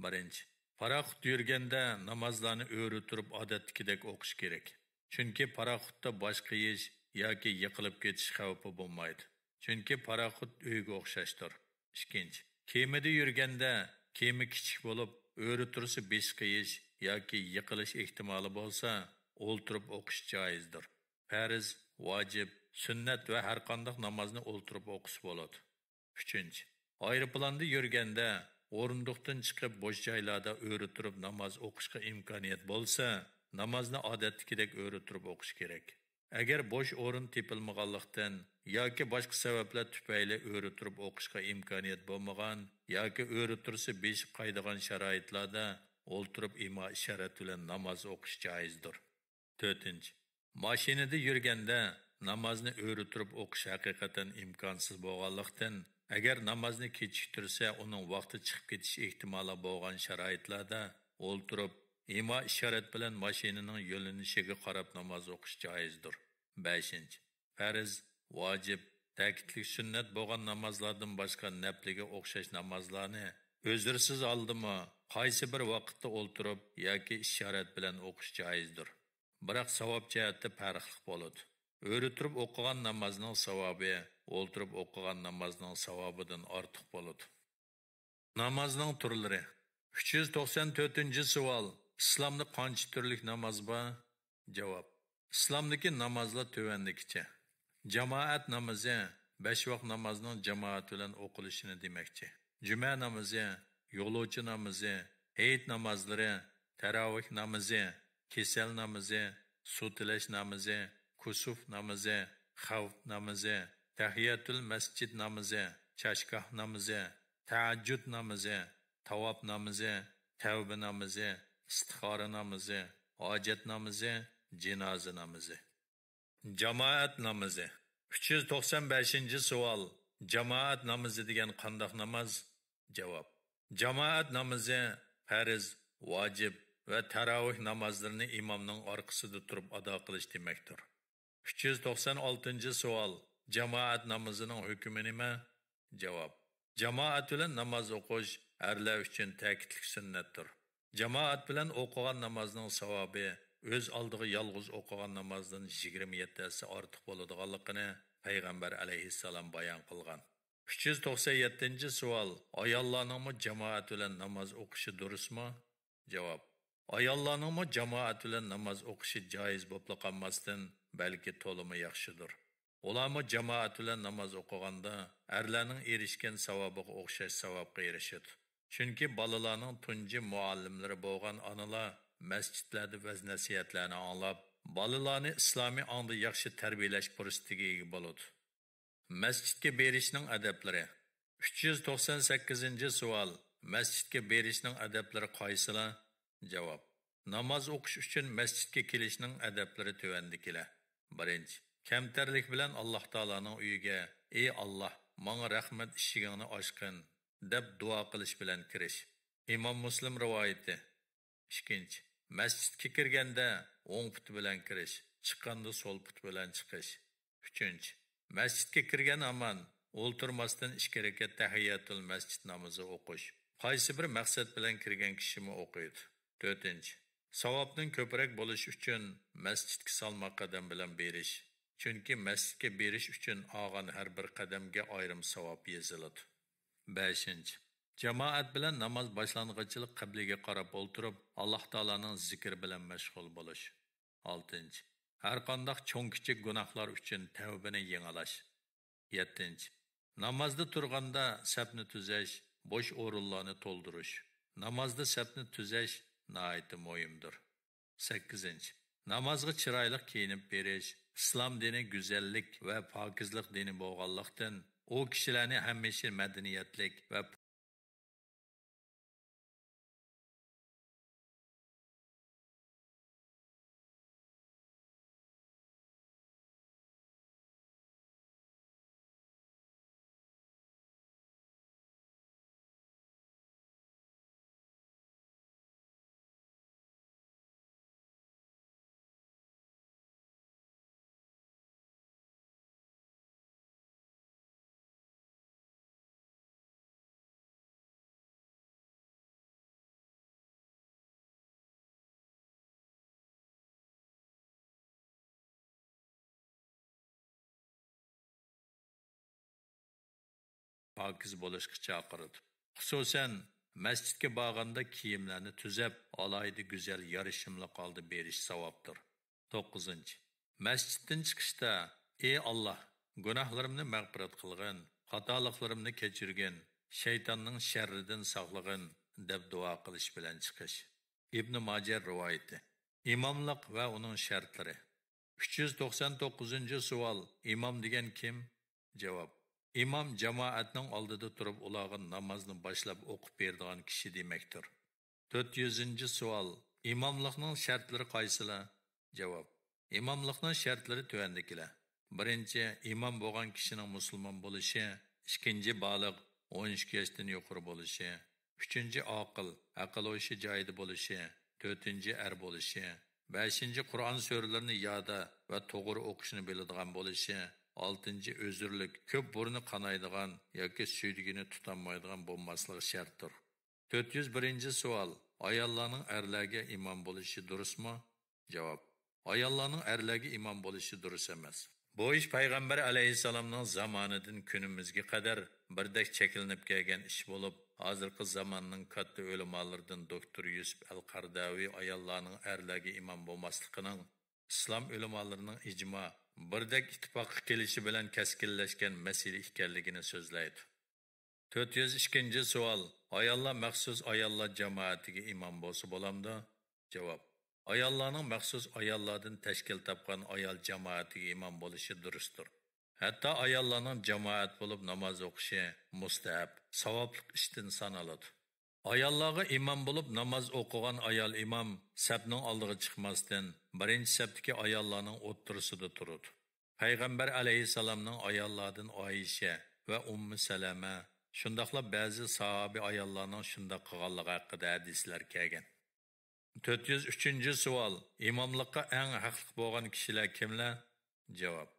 بىرىنچى، پاراخوت يۈرگەندە نامازلارنى ئۆرە تۇرۇپ ئادەتتىكىدەك ئوقۇش كېرەك. چۈنكى پاراخوتتا باش قېيىش ياكى يىقىلىپ كېتىش خەۋپى بولمايدۇ. چۈنكى پاراخوت ئۆيگە ئوخشاشتۇر. ئىككىنچى، كېمىدە يۈرگەندە كېمە كىچىك بولۇپ، ئۆرە تۇرسا بېشى قېيىش ياكى يىقىلىش ئېھتىمالى بولسا، ئولتۇرۇپ ئوقۇش جائىزدۇر. پەرز، ۋاجىپ، سۈننەت ۋە ھەرقانداق نامازنى ئولتۇرۇپ ئوقۇسا بولىدۇ. ئۈچىنچى، ئايروپىلاندا يۈرگەندە ئورۇندۇقتىن چىقىپ بوش جايلاردا ئۆرە تۇرۇپ ناماز ئوقۇشقا ئىمكانىيەت بولسا، نامازنى ئادەتتىكىدەك ئۆرە تۇرۇپ ئوقۇش كېرەك. ئەگەر بوش ئورۇن تېپىلمىغانلىقتىن ياكى باشقا سەۋەبلەر تۈپەيلى ئۆرە تۇرۇپ ئوقۇشقا ئىمكانىيەت بولمىغان ياكى ئۆرە تۇرسا بېشى قايىدىغان شارائىتلاردا ئولتۇرۇپ ئىما ئىشارەت بىلەن ناماز ئوقۇش جائىزدۇر. تۆتىنچى، ماشىنىدا يۈرگەندە نامازنى ئۆرە تۇرۇپ ئوقۇش ھەقىقەتەن ئىمكانسىز بولغانلىقتىن، ئەگەر نامازنى كېچىكتۈرسە، ئۇنىڭ ۋاقتى چىقىپ كېتىش ئېھتىمالى بولغان شارائىتلاردا ئولتۇرۇپ، ئىما ئىشارەت بىلەن ماشىنىنىڭ يۆنىلىشىگە قاراپ ناماز ئوقۇش جائىزدۇر. بەشىنچى، پەرز، ۋاجىپ، تەكىتلىك سۈننەت بولغان نامازلاردىن باشقا نەپلىگە ئوخشاش نامازلارنى ئۆزرىسىز ھالدىمۇ قايسى بىر ۋاقىتتا ئولتۇرۇپ ياكى ئىشارەت بىلەن ئوقۇش جائىزدۇر. بىراق ساۋاب جەھەتتە پەرقلىق بولىدۇ. ئۆرە تۇرۇپ ئوقۇغان نامازنىڭ ساۋابى ئولتۇرۇپ ئوقۇغان نامازنىڭ ساۋابىدىن ئارتۇق بولىدۇ. نامازنىڭ تۈرلىرى. ئۈچ يۈز توقسان تۆتىنچى سوئال. ئىسلامدا قانچە تۈرلۈك ناماز بار؟ جاۋاب. ئىسلامدىكى نامازلار تۆۋەندىكىچە. جامائەت نامىزى، بەش ۋاق نامازنىڭ جامائەت بىلەن ئوقۇلۇشىنى دېمەكچى. جۈمە نامىزى، يولۇچى نامىزى، ھېيت نامازلىرى، تەراۋىھ نامىزى، كېسەل نامىزى، سۇ تىلەش نامىزى، كۇسۇف نامىزى، خەۋپ نامىزى، تەھىيەتۇل مەسجىد نامىزى، چاشگاھ نامىزى، تەھەججۇد نامىزى، تاۋاپ نامىزى، تەۋبە نامىزى، ئىستىخارە نامىزى، ھاجەت نامىزى، جىنازا نامىزى. جامائەت نامىزى. ئۈچ يۈز توقسان بەشىنچى سوئال. جامائەت نامىزى دېگەن قانداق ناماز؟ جاۋاب. جامائەت نامىزى پەرز، ۋاجىپ ۋە تەراۋىھ نامازلىرىنى ئىمامنىڭ ئارقىسىدا تۇرۇپ ئادا قىلىش دېمەكتۇر. ئۈچ يۈز توقسان ئالتىنچى سوئال. جامائەت نامىزىنىڭ ھۆكمى نېمە؟ جاۋاب. جامائەت بىلەن ناماز ئوقۇش ئەرلەر ئۈچۈن تەكىتلىك سۈننەتتۇر. جامائەت بىلەن ئوقۇغان نامازنىڭ ساۋابى ئۆز ئالدىغا يالغۇز ئوقۇغان نامازدىن يىگىرمە يەتتە ھەسسە ئارتۇق بولىدىغانلىقىنى پەيغەمبەر ئەلەيھىسسالام بايان قىلغان. ئۈچ يۈز توقسان يەتتىنچى سوئال. ئاياللارنىڭمۇ جامائەت بىلەن ناماز ئوقۇشى دۇرۇسمۇ؟ جاۋاب. ئاياللارنىڭمۇ جامائەت بىلەن ناماز ئوقۇشى جائىز بولۇپلا قالماستىن، بەلكى تولىمۇ ياخشىدۇر. ئۇلارمۇ جامائەت بىلەن ناماز ئوقۇغاندا، ئەرلەرنىڭ ئېرىشكەن ساۋابىغا ئوخشاش ساۋابقا ئېرىشىدۇ. چۈنكى بالىلارنىڭ تۇنجى مۇئەللىملىرى بولغان ئانىلار مەسچىتلەردە ۋەز-نەسىھەتلەرنى ئاڭلاپ، بالىلارنى ئىسلامىي ئاڭدا ياخشى تەربىيەلەش پۇرسىتىگە ئىگە بولىدۇ. مەسچىتكە بېرىشنىڭ ئەدەپلىرى. ئۈچ يۈز توقسان سەككىزىنچى سوئال. مەسچىتكە بېرىشنىڭ ئەدەپلىرى قايسىلار؟ جاۋاب. ناماز ئوقۇش ئۈچۈن مەسچىتكە كېلىشنىڭ ئەدەپلىرى تۆۋەندىكىلەر. بىرىنچى، كەمتەرلىك بىلەن ئاللاھ تائالانىڭ ئۆيىگە، ئى ئاللاھ، ماڭا رەھمەت ئىشىكىڭنى ئاچقىن، دەپ دۇئا قىلىش بىلەن كىرىش. ئىمام مۇسلىم رىۋايىتى. ئىككىنچى، مەسچىتكە كىرگەندە ئوڭ پۇت بىلەن كىرىش، چىققاندا سول پۇت بىلەن چىقىش. ئۈچىنچى، مەسچىتكە كىرگەن ھامان ئولتۇرماستىن ئىككى رەكەت تەھىيەتۇل مەسچىت نامىزى ئوقۇش. قايسى بىر مەقسەت بىلەن كىرگەن كىشىمۇ ئوقۇيدۇ. تۆتىنچى، ساۋابنىڭ كۆپرەك بولۇشى ئۈچۈن مەسچىتكە سالماق قەدەم بىلەن بېرىش. چۈنكى مەسچىتكە بېرىش ئۈچۈن ئالغان ھەر بىر قەدەمگە ئايرىم ساۋاب يېزىلىدۇ. بەشىنچى، جامائەت بىلەن ناماز باشلانغۇچىلىق قىبلىگە قاراپ ئولتۇرۇپ، ئاللاھ تائالانىڭ زىكرى بىلەن مەشغۇل بولۇش. ئالتىنچى، ھەر قانداق چوڭ-كىچىك گۇناھلار ئۈچۈن تەۋبىنى يېڭىلاش. يەتتىنچى، نامازدا تۇرغاندا سەپنى تۈزەش، بوش ئورۇنلارنى تولدۇرۇش. نامازدا سەپنى تۈزەش ناھايىتى مۇھىمدۇر. سەككىزىنچى، نامازغا چىرايلىق كىيىنىپ بېرىش. ئىسلام دىنى گۈزەللىك ۋە پاكىزلىق دىنى بولغانلىقتىن، ئۇ كىشىلەرنى ھەمىشە مەدەنىيەتلىك ۋە پاكىز بولۇشقا چاقىرىدۇ. خۇسۇسەن، مەسچىتكە بارغاندا كىيىملەرنى تۈزەپ، ئالاھىدە گۈزەل، يارىشىملىق ھالدا بېرىش ساۋابتۇر. توققۇزىنچى، مەسچىتتىن چىقىشتا، ئى ئاللاھ، گۇناھلىرىمنى مەغپىرەت قىلغىن، خاتالىقلىرىمنى كەچۈرگىن، شەيتاننىڭ شەررىدىن ساقلىغىن، دەپ دۇئا قىلىش بىلەن چىقىش. ئىبنى ماجە رىۋايىتى. ئىماملىق ۋە ئۇنىڭ شەرتلىرى. ئۈچ يۈز توقسان توققۇزىنچى سوئال، ئىمام دېگەن كىم؟ جاۋاب، ئىمام جامائەتنىڭ ئالدىدا تۇرۇپ ئۇلارغا نامازنى باشلاپ ئوقۇپ بېرىدىغان كىشى دېمەكتۇر. تۆت يۈزىنچى سوئال، ئىماملىقنىڭ شەرتلىرى قايسىلار؟ جاۋاب، ئىماملىقنىڭ شەرتلىرى تۆۋەندىكىلەر. بىرىنچى، ئىمام بولغان كىشىنىڭ مۇسۇلمان بولۇشى. ئىككىنچى، بالىغ، ئون ئىككى ياشتىن يۇقىرى بولۇشى. ئۈچىنچى، ئاقىل، ئەقىل ھوشى جايىدا بولۇشى. تۆتىنچى، ئەر بولۇشى. بەشىنچى، قۇرئان سۈرىلىرىنى يادا ۋە توغرا ئوقۇشنى بىلىدىغان بولۇشى. ئالتىنچى، ئۆزۈرلۈك، كۆپ بۇرنى قانايدىغان ياكى سۈيدۈكىنى تۇتالمايدىغان بولماسلىقى شەرتتۇر. تۆت يۈز بىرىنچى سوئال، ئاياللارنىڭ ئەرلەرگە ئىمام بولۇشى دۇرۇسمۇ؟ جاۋاب، ئاياللارنىڭ ئەرلەرگە ئىمام بولۇشى دۇرۇس ئەمەس. بۇ ئىش پەيغەمبەر ئەلەيھىسسالامنىڭ زامانىدىن كۈنىمىزگە قەدەر بىردەك چەكلىنىپ كەلگەن ئىش بولۇپ، ھازىرقى زاماننىڭ كاتتا ئۆلىمالىرىدىن دوكتور يۈسۈپ ئەل قەرداۋى ئاياللارنىڭ ئەرلەرگە ئىمام بولماسلىقىنىڭ ئىسلام ئۆلىمالىرىنىڭ ئىجما، بىردەك ئىتتىپاققا كېلىشى بىلەن كەسكىنلەشكەن مەسىلە ئىكەنلىكىنى سۆزلەيدۇ. تۆت يۈز ئىككىنچى سوئال، ئاياللار مەخسۇس ئاياللار جامائەتىگە ئىمام بولسا بولامدۇ؟ جاۋاب، ئاياللارنىڭ مەخسۇس ئاياللاردىن تەشكىل تاپقان ئايال جامائەتىگە ئىمام بولۇشى دۇرۇستۇر. ھەتتا ئاياللارنىڭ جامائەت بولۇپ ناماز ئوقۇشى مۇستەھەب، ساۋابلىق ئىشتىن سانىلىدۇ. ئاياللارغا ئىمام بولۇپ ناماز ئوقۇغان ئايال ئىمام سەپنىڭ ئالدىغا چىقماستىن، بىرىنچى سەپتىكى ئاياللارنىڭ ئوتتۇرىسىدا تۇرىدۇ. پەيغەمبەر ئەلەيھىسسالامنىڭ ئاياللاردىن ئائىشە ۋە ئۇممۇ سەلەمە، شۇنداقلا بەزى ساھابە ئاياللارنىڭ شۇنداق قىلغانلىقى ھەققىدە ھەدىسلەر كەلگەن. تۆت يۈز ئۈچىنچى سوئال، ئىماملىققا ئەڭ ھەقلىق بولغان كىشىلەر كىملەر؟ جاۋاب،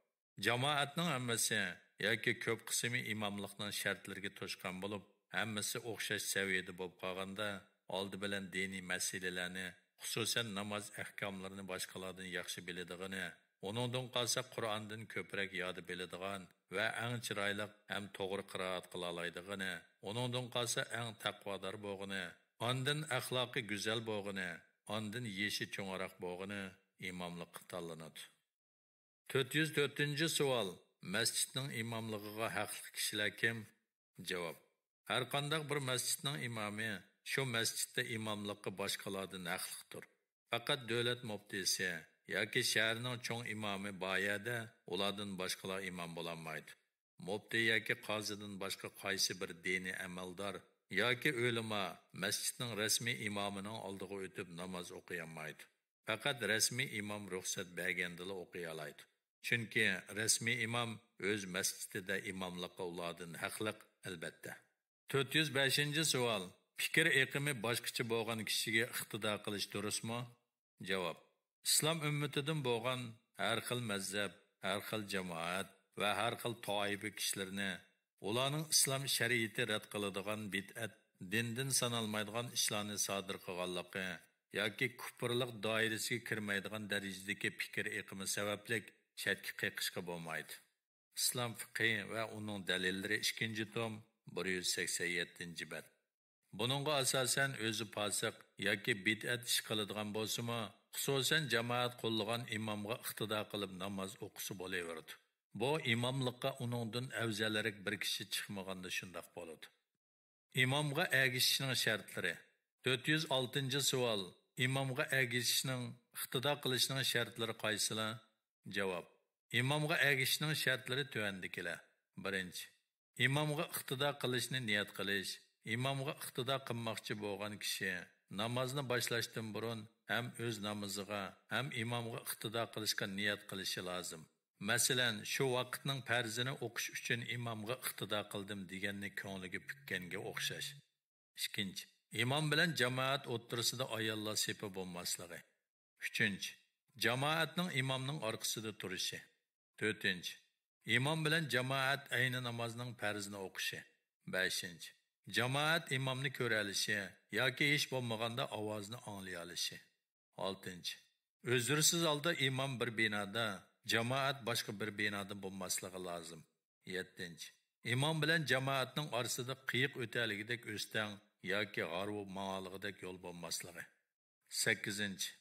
جامائەتنىڭ ھەممىسى ياكى كۆپ قىسمى ئىماملىقنىڭ شەرتلىرىگە توشقان بولۇپ، ھەممىسى ئوخشاش سەۋىيەدە بولۇپ قالغاندا، ئالدى بىلەن دىنىي مەسىلىلەرنى، خۇسۇسەن ناماز ئەھكاملىرىنى باشقىلاردىن ياخشى بىلىدىغىنى، ئۇنىڭدىن قالسا قۇرئاندىن كۆپرەك ياد بىلىدىغان ۋە ئەڭ چىرايلىق ھەم توغرا قىرائەت قىلالايدىغىنى، ئۇنىڭدىن قالسا ئەڭ تەقۋادار بولغىنى، ئاندىن ئەخلاقى گۈزەل بولغىنى، ئاندىن يېشى چوڭراق بولغىنى ئىماملىققا تاللىنىدۇ. تۆت يۈز تۆتىنچى سوئال، مەسچىتنىڭ ئىماملىقىغا ھەقلىق كىشىلەر كىم؟ جاۋاب، ھەرقانداق بىر مەسچىتنىڭ ئىمامى شۇ مەسچىتتە ئىماملىققا باشقىلاردىن ھەقلىقتۇر. پەقەت دۆلەت مۇپتىسى ياكى شەھەرنىڭ چوڭ ئىمامى بار يەردە ئۇلاردىن باشقىلار ئىمام بولالمايدۇ. مۇپتى ياكى قازىدىن باشقا قايسى بىر دىنىي ئەمەلدار ياكى ئۆلىما مەسچىتنىڭ رەسمىي ئىمامىنىڭ ئالدىغا ئۆتۈپ ناماز ئوقۇيالمايدۇ. پەقەت رەسمىي ئىمام رۇخسەت بەرگەندىلا ئوقۇيالايدۇ. چۈنكى رەسمىي ئىمام ئۆز مەسچىتىدە ئىماملىققا ئۇلاردىن ھەقلىق، ئەلبەتتە. تۆت يۈز بەشىنچى سوئال، پىكىر ئېقىمى باشقىچە بولغان كىشىگە ئىقتىدا قىلىش دۇرۇسمۇ؟ جاۋاب، ئىسلام ئۈممىتىدىن بولغان ھەر خىل مەزھەپ، ھەر خىل جامائەت ۋە ھەر خىل تائىپە كىشىلىرىنى ئۇلارنىڭ ئىسلام شەرىئىتى رەت قىلىدىغان بىدئەت، دىندىن سانالمايدىغان ئىشلارنى سادىر قىلغانلىقى ياكى كۇپۇرلۇق دائىرىسىگە كىرمەيدىغان دەرىجىدىكى پىكىر ئېقىمى سەۋەبلىك چەتكە قېقىشقا بولمايدۇ. ئىسلام فىقھى ۋە ئۇنىڭ دەلىللىرى، ئىككىنچى توم، بىر يۈز سەكسەن يەتتىنچى بەت. بۇنىڭغا ئاساسەن، ئۆزى پاسىق ياكى بىدئەت ئىش قىلىدىغان بولسىمۇ، خۇسۇسەن جامائەت قوللىغان ئىمامغا ئىقتىدا قىلىپ ناماز ئوقۇسا بولۇۋېرىدۇ. بۇ ئىماملىققا ئۇنىڭدىن ئەۋزەلرەك بىر كىشى چىقمىغاندا شۇنداق بولىدۇ. ئىمامغا ئەگىشىشنىڭ شەرتلىرى. تۆت يۈز ئالتىنچى سوئال. ئىمامغا ئەگىشىشنىڭ، ئىقتىدا قىلىشنىڭ شەرتلىرى قايسىلار؟ جاۋاب. ئىمامغا ئەگىشىشنىڭ شەرتلىرى تۆۋەندىكىلەر. بىرىنچى، ئىمامغا ئىقتىدا قىلىشنى نىيەت قىلىش. ئىمامغا ئىقتىدا قىلماقچى بولغان كىشى نامازنى باشلاشتىن بۇرۇن ھەم ئۆز نامىزىغا، ھەم ئىمامغا ئىقتىدا قىلىشقا نىيەت قىلىشى لازىم. مەسىلەن، شۇ ۋاقىتنىڭ پەرزىنى ئوقۇش ئۈچۈن ئىمامغا ئىقتىدا قىلدىم دېگەننى كۆڭلىگە پۈككەنگە ئوخشاش. ئىككىنچى، ئىمام بىلەن جامائەت ئوتتۇرىسىدا ئاياللار سېپى بولماسلىقى. ئۈچىنچى، جامائەتنىڭ ئىمامنىڭ ئارقىسىدا تۇرۇشى. تۆتىنچى، ئىمام بىلەن جامائەت ئەينى نامازنىڭ پەرزىنى ئوقۇشى. بەشىنچى، جامائەت ئىمامنى كۆرەلىشى ياكى ھېچ بولمىغاندا ئاۋازىنى ئاڭلىيالىشى. ئالتىنچى، ئۆزرىسىز ھالدا ئىمام بىر بىنادا، جامائەت باشقا بىر بىنادا بولماسلىقى لازىم. يەتتىنچى، ئىمام بىلەن جامائەتنىڭ ئارىسىدا قېيىق ئۆتەلىگىدەك ئۆستەڭ ياكى ھارۋا ماڭالىغىدەك يول بولماسلىقى. سەككىزىنچى،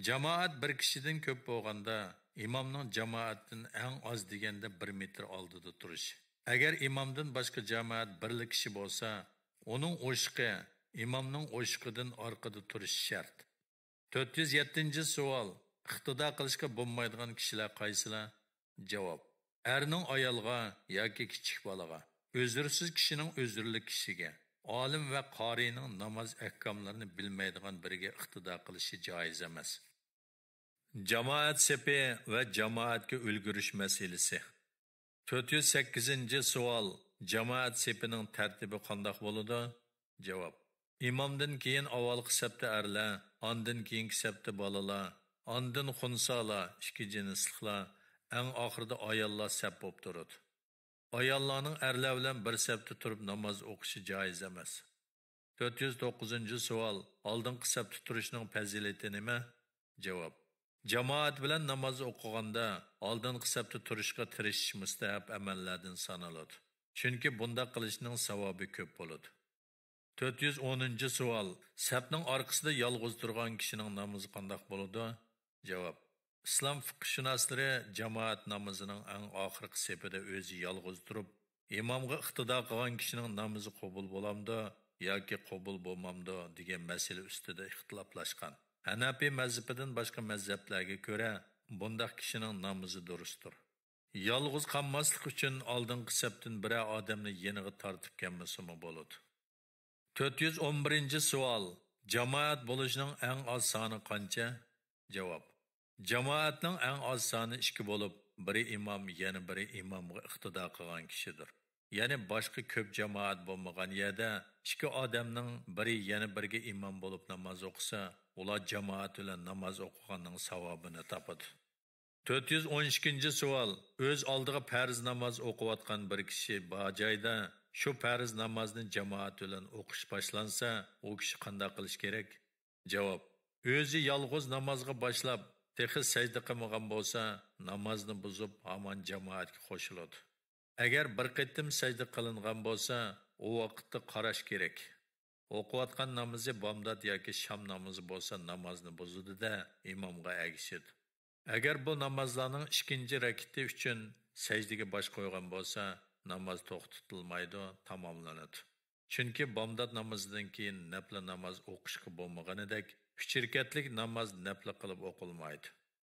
جامائەت بىر كىشىدىن كۆپ بولغاندا، ئىمامنىڭ جامائەتتىن ئەڭ ئاز دېگەندە بىر مېتىر ئالدىدا تۇرۇشى. ئەگەر ئىمامدىن باشقا جامائەت بىرلا كىشى بولسا، ئۇنىڭ ئوشۇقى ئىمامنىڭ ئوشۇقىدىن ئارقىدا تۇرۇشى شەرت. تۆت يۈز يەتتىنچى سوئال. ئىقتىدا قىلىشقا بولمايدىغان كىشىلەر قايسىلار؟ جاۋاب. ئەرنىڭ ئايالغا ياكى كىچىك بالىغا، ئۆزرىسىز كىشىنىڭ ئۆزرىلىك كىشىگە، ئالىم ۋە قارىينىڭ ناماز ئەھكاملىرىنى بىلمەيدىغان بىرىگە ئىقتىدا قىلىشى جائىز ئەمەس. جامائەت سېپى ۋە جامائەتكە ئۈلگۈرۈش مەسىلىسى. تۆت يۈز سەككىزىنچى سوئال. جامائەت سېپىنىڭ تەرتىپى قانداق بولىدۇ؟ جاۋاب. ئىمامدىن كېيىن ئاۋۋالقى سەپتە ئەرلەر، ئاندىن كېيىنكى سەپتە بالىلار، ئاندىن خۇنسالار، ئىككى جىنسلىقلار، ئەڭ ئاخىرىدا ئاياللار سەپ بولۇپ تۇرىدۇ. ئاياللارنىڭ ئەرلەر بىلەن بىر سەپتە تۇرۇپ ناماز ئوقۇشى جائىز ئەمەس. تۆت يۈز توققۇزىنچى سوئال. ئالدىنقى سەپتە تۇرۇشنىڭ پەزىلىتى نېمە؟ جاۋاب. جامائەت بىلەن ناماز ئوقۇغاندا ئالدىنقى سەپتە تۇرۇشقا تىرىشىش مۇستەھەپ ئەمەللەردىن سانىلىدۇ. چۈنكى بۇنداق قىلىشنىڭ ساۋابى كۆپ بولىدۇ. تۆت يۈز ئونىنچى سوئال. سەپنىڭ ئارقىسىدا يالغۇز تۇرغان كىشىنىڭ نامىزى قانداق بولىدۇ؟ جاۋاب. ئىسلام فىقىھشۇناسلىرى جامائەت نامىزىنىڭ ئەڭ ئاخىرقى سېپىدە ئۆزى يالغۇز تۇرۇپ، ئىمامغا ئىقتىدا قىلغان كىشىنىڭ نامىزى قوبۇل بولامدۇ ياكى قوبۇل بولمامدۇ دېگەن مەسىلە ئۈستىدە ئىختىلاپلاشقان. ھەنەپىي مەزھىپىدىن باشقا مەزھەپلەرگە كۆرە، بۇنداق كىشىنىڭ نامىزى دۇرۇستۇر. يالغۇز قالماسلىق ئۈچۈن ئالدىنقى سەپتىن بىرەر ئادەمنى يېنىغا تارتىپ كەلمىسىمۇ بولىدۇ. تۆت يۈز ئون بىرىنچى سوئال. جامائەت بولۇشنىڭ ئەڭ ئاز سانى قانچە؟ جاۋاب. جامائەتنىڭ ئەڭ ئاز سانى ئىككى بولۇپ، بىرى ئىمام، يەنە بىرى ئىمامغا ئىقتىدا قىلغان كىشىدۇر. يەنى باشقا كۆپ جامائەت بولمىغان يەردە ئىككى ئادەمنىڭ بىرى يەنە بىرىگە ئىمام بولۇپ ناماز ئوقۇسا، ئۇلار جامائەت بىلەن ناماز ئوقۇغاننىڭ ساۋابىنى تاپىدۇ. تۆت يۈز ئون ئىككىنچى سوئال. ئۆز ئالدىغا پەرز ناماز ئوقۇۋاتقان بىر كىشى بار جايدا شۇ پەرز نامازنى جامائەت بىلەن ئوقۇش باشلانسا، ئۇ كىشى قانداق قىلىش كېرەك؟ جاۋاب. ئۆزى يالغۇز نامازغا باشلاپ، تېخى سەجدە قىلمىغان بولسا، نامازنى بۇزۇپ، ھامان جامائەتكە قوشۇلىدۇ. ئەگەر بىر قېتىم سەجدە قىلىنغان بولسا، ئۇ ۋاقىتتا قاراش كېرەك. ئوقۇۋاتقان نامىزى بامدات ياكى شام نامىزى بولسا، نامازنى بۇزىدۇ-دە، ئىمامغا ئەگىشىدۇ. ئەگەر بۇ نامازلارنىڭ ئىككىنچى رەكىتى ئۈچۈن سەجدىگە باش قويغان بولسا، ناماز توختىتىلمايدۇ، تاماملىنىدۇ. چۈنكى بامدات نامىزىدىن كېيىن نەپلە ناماز ئوقۇشقا بولمىغىنىدەك، ئۈچ رەكەتلىك ناماز نەپلە قىلىپ ئوقۇلمايدۇ.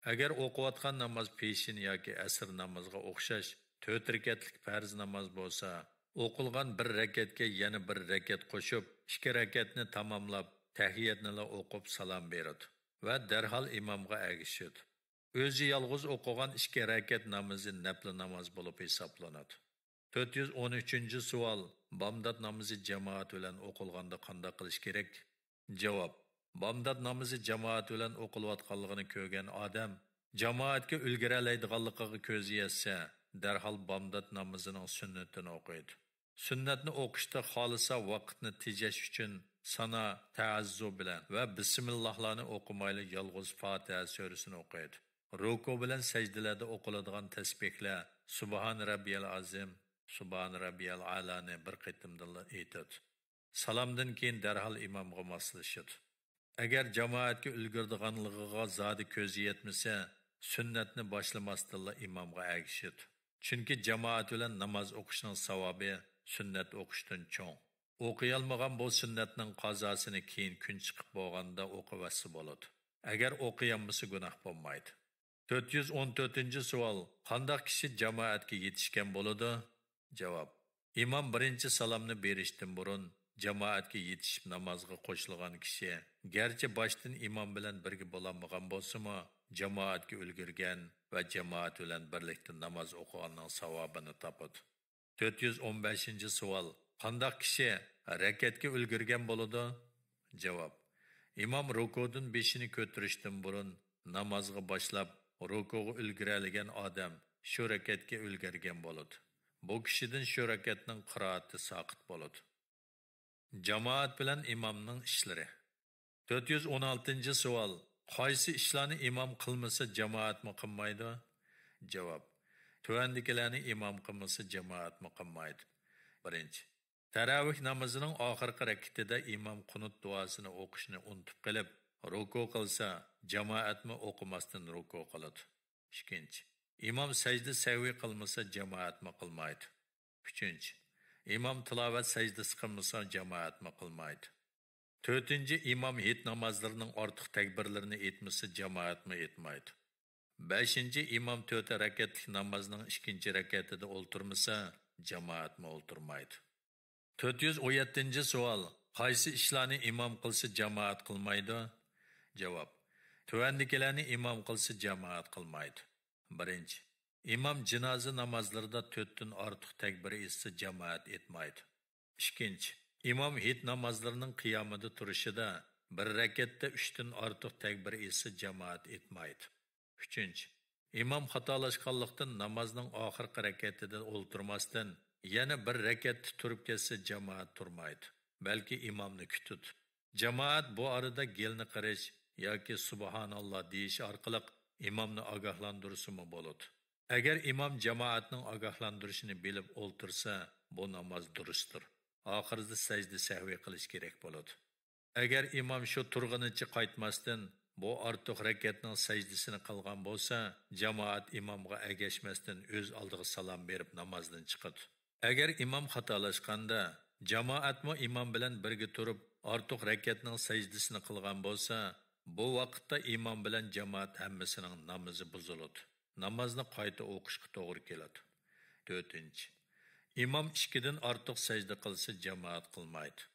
ئەگەر ئوقۇۋاتقان ناماز پېشىن ياكى ئەسىر نامىزىغا ئوخشاش تۆت رەكەتلىك پەرز ناماز بولسا، ئوقۇلغان بىر رەكەتكە يەنە بىر رەكەت قوشۇپ، ئىككى رەكەتنى تاماملاپ، تەھىيەتنىلا ئوقۇپ سالام بېرىدۇ ۋە دەرھال ئىمامغا ئەگىشىدۇ. ئۆزى يالغۇز ئوقۇغان ئىككى رەكەت نامىزى نەپلە ناماز بولۇپ ھېسابلىنىدۇ. تۆت يۈز ئون ئۈچىنچى سوئال. بامدات نامىزى جامائەت بىلەن ئوقۇلغاندا قانداق قىلىش كېرەك؟ جاۋاب. بامدات نامىزى جامائەت بىلەن ئوقۇلۇۋاتقانلىقىنى كۆرگەن ئادەم جامائەتكە ئۈلگۈرەلەيدىغانلىقىغا كۆزى يەتسە، دەرھال بامدات نامىزىنىڭ سۈننىتىنى ئوقۇيدۇ. سۈننەتنى ئوقۇشتا خالىسا ۋاقىتنى تېجەش ئۈچۈن سانا، تەئەززۇ بىلەن ۋە بىسمىللاھلارنى ئوقۇمايلا يالغۇز فاتىھە سۈرىسىنى ئوقۇيدۇ. رۇكۇ بىلەن سەجدىلەردە ئوقۇلىدىغان تەسبىھلەر سۇبھان رەببىيەل ئازىم، سۇبھان رەببىيەل ئەلانى بىر قېتىمدىلا ئېيتىدۇ. سالامدىن كېيىن دەرھال ئىمامغا ماسلىشىدۇ. ئەگەر جامائەتكە ئۈلگۈرىدىغانلىقىغا زادى كۆزى يەتمىسە، سۈننەتنى باشلىماستىنلا ئىمامغا ئەگىشىدۇ. چۈنكى جامائەت بىلەن ناماز ئوقۇشنىڭ ساۋابى سۈننەت ئوقۇشتىن چوڭ. ئوقۇيالمىغان بۇ سۈننەتنىڭ قازاسىنى كېيىن كۈن چىقىپ بولغاندا ئوقۇۋەتسە بولىدۇ. ئەگەر ئوقۇيالمىسا گۇناھ بولمايدۇ. تۆت يۈز ئون تۆتىنچى سوئال، قانداق كىشى جامائەتكە يېتىشكەن بولىدۇ؟ جاۋاب، ئىمام بىرىنچى سالامنى بېرىشتىن بۇرۇن جامائەتكە يېتىشىپ نامازغا قوشۇلغان كىشى، گەرچە باشتىن ئىمام بىلەن بىرگە بولالمىغان بولسىمۇ، جامائەتكە ئۈلگۈرگەن ۋە جامائەت بىلەن بىرلىكتە ناماز ئوقۇغاننىڭ ساۋابىنى تاپىدۇ. تۆت يۈز ئون بەشىنچى سوئال، قانداق كىشى رەكەتكە ئۈلگۈرگەن بولىدۇ؟ جاۋاب، ئىمام رۇكۇدىن بېشىنى كۆتۈرۈشتىن بۇرۇن نامازغا باشلاپ، رۇكۇغا ئۈلگۈرەلىگەن ئادەم شۇ رەكەتكە ئۈلگۈرگەن بولىدۇ. بۇ كىشىدىن شۇ رەكەتنىڭ قىرائىتى ساقىت بولىدۇ. جامائەت بىلەن ئىمامنىڭ ئىشلىرى. تۆت يۈز ئون ئالتىنچى سوئال، قايسى ئىشلارنى ئىمام قىلمىسا جامائەتمۇ قىلمايدۇ؟ جاۋاب، تۆۋەندىكىلەرنى ئىمام قىلمىسا جامائەتمۇ قىلمايدۇ. بىرىنچى، تەراۋىھ نامىزىنىڭ ئاخىرقى رەكىتىدە ئىمام قۇنۇت دۇئاسىنى ئوقۇشنى ئۇنتۇپ قېلىپ، رۇكۇ قىلسا، جامائەتمۇ ئوقۇماستىن رۇكۇ قىلىدۇ. ئىككىنچى، ئىمام سەجدە سەھۋى قىلمىسا، جامائەتمۇ قىلمايدۇ. ئۈچىنچى، ئىمام تىلاۋەت سەجدىسى قىلمىسا، جامائەتمۇ قىلمايدۇ. تۆتىنچى، ئىمام ھېيت نامازلىرىنىڭ ئارتۇق تەكبىرلىرىنى ئېيتمىسا، جامائەتمۇ ئېيتمايدۇ. بەشىنچى، ئىمام تۆت رەكەتلىك نامازنىڭ ئىككىنچى رەكەتىدە ئولتۇرمىسا، جامائەتمۇ ئولتۇرمايدۇ. تۆت يۈز ئون يەتتىنچى سوئال، قايسى ئىشلارنى ئىمام قىلسا، جامائەت قىلمايدۇ؟ جاۋاب، تۆۋەندىكىلەرنى ئىمام قىلسا، جامائەت قىلمايدۇ. بىرىنچى، ئىمام جىنازا نامازلىرىدا تۆتتىن ئارتۇق تەكبىر ئېيتسا، جامائەت ئېيتمايدۇ. ئىككىنچى، ئىمام ھېيت نامازلىرىنىڭ قىيامىدا تۇرۇشىدا بىر رەكەتتە ئۈچتىن ئارتۇق تەكبىر ئېيتسا، جامائەت ئېيتمايدۇ. ئۈچىنچى، ئىمام خاتالاشقانلىقتىن نامازنىڭ ئاخىرقى رەكەتىدە ئولتۇرماستىن، يەنە بىر رەكەتتە تۇرۇپ كەتسە، جامائەت تۇرمايدۇ، بەلكى ئىمامنى كۈتىدۇ. جامائەت بۇ ئارىدا گېلىنى قىرىش ياكى سۇبھاناللا دېيىش ئارقىلىق ئىمامنى ئاگاھلاندۇرسىمۇ بولىدۇ. ئەگەر ئىمام جامائەتنىڭ ئاگاھلاندۇرۇشىنى بىلىپ ئولتۇرسا، بۇ ناماز دۇرۇستۇر. ئاخىرىدا سەجدە سەھۋى قىلىش كېرەك بولىدۇ. ئەگەر ئىمام شۇ تۇرغىنىچە قايتماستىن، بۇ ئارتۇق رەكەتنىڭ سەجدىسىنى قىلغان بولسا، جامائەت ئىمامغا ئەگەشمەستىن ئۆز ئالدىغا سالام بېرىپ نامازدىن چىقىدۇ. ئەگەر ئىمام خاتالاشقاندا، جامائەتمۇ ئىمام بىلەن بىرگە تۇرۇپ، ئارتۇق رەكەتنىڭ سەجدىسىنى قىلغان بولسا، بۇ ۋاقىتتا ئىمام بىلەن جامائەت ھەممىسىنىڭ نامىزى بۇزۇلىدۇ. نامازنى قايتا ئوقۇشقا توغرا كېلىدۇ. تۆتىنچى، ئىمام ئىككىدىن ئارتۇق سەجدە قىلسا، جامائەت قىلمايدۇ.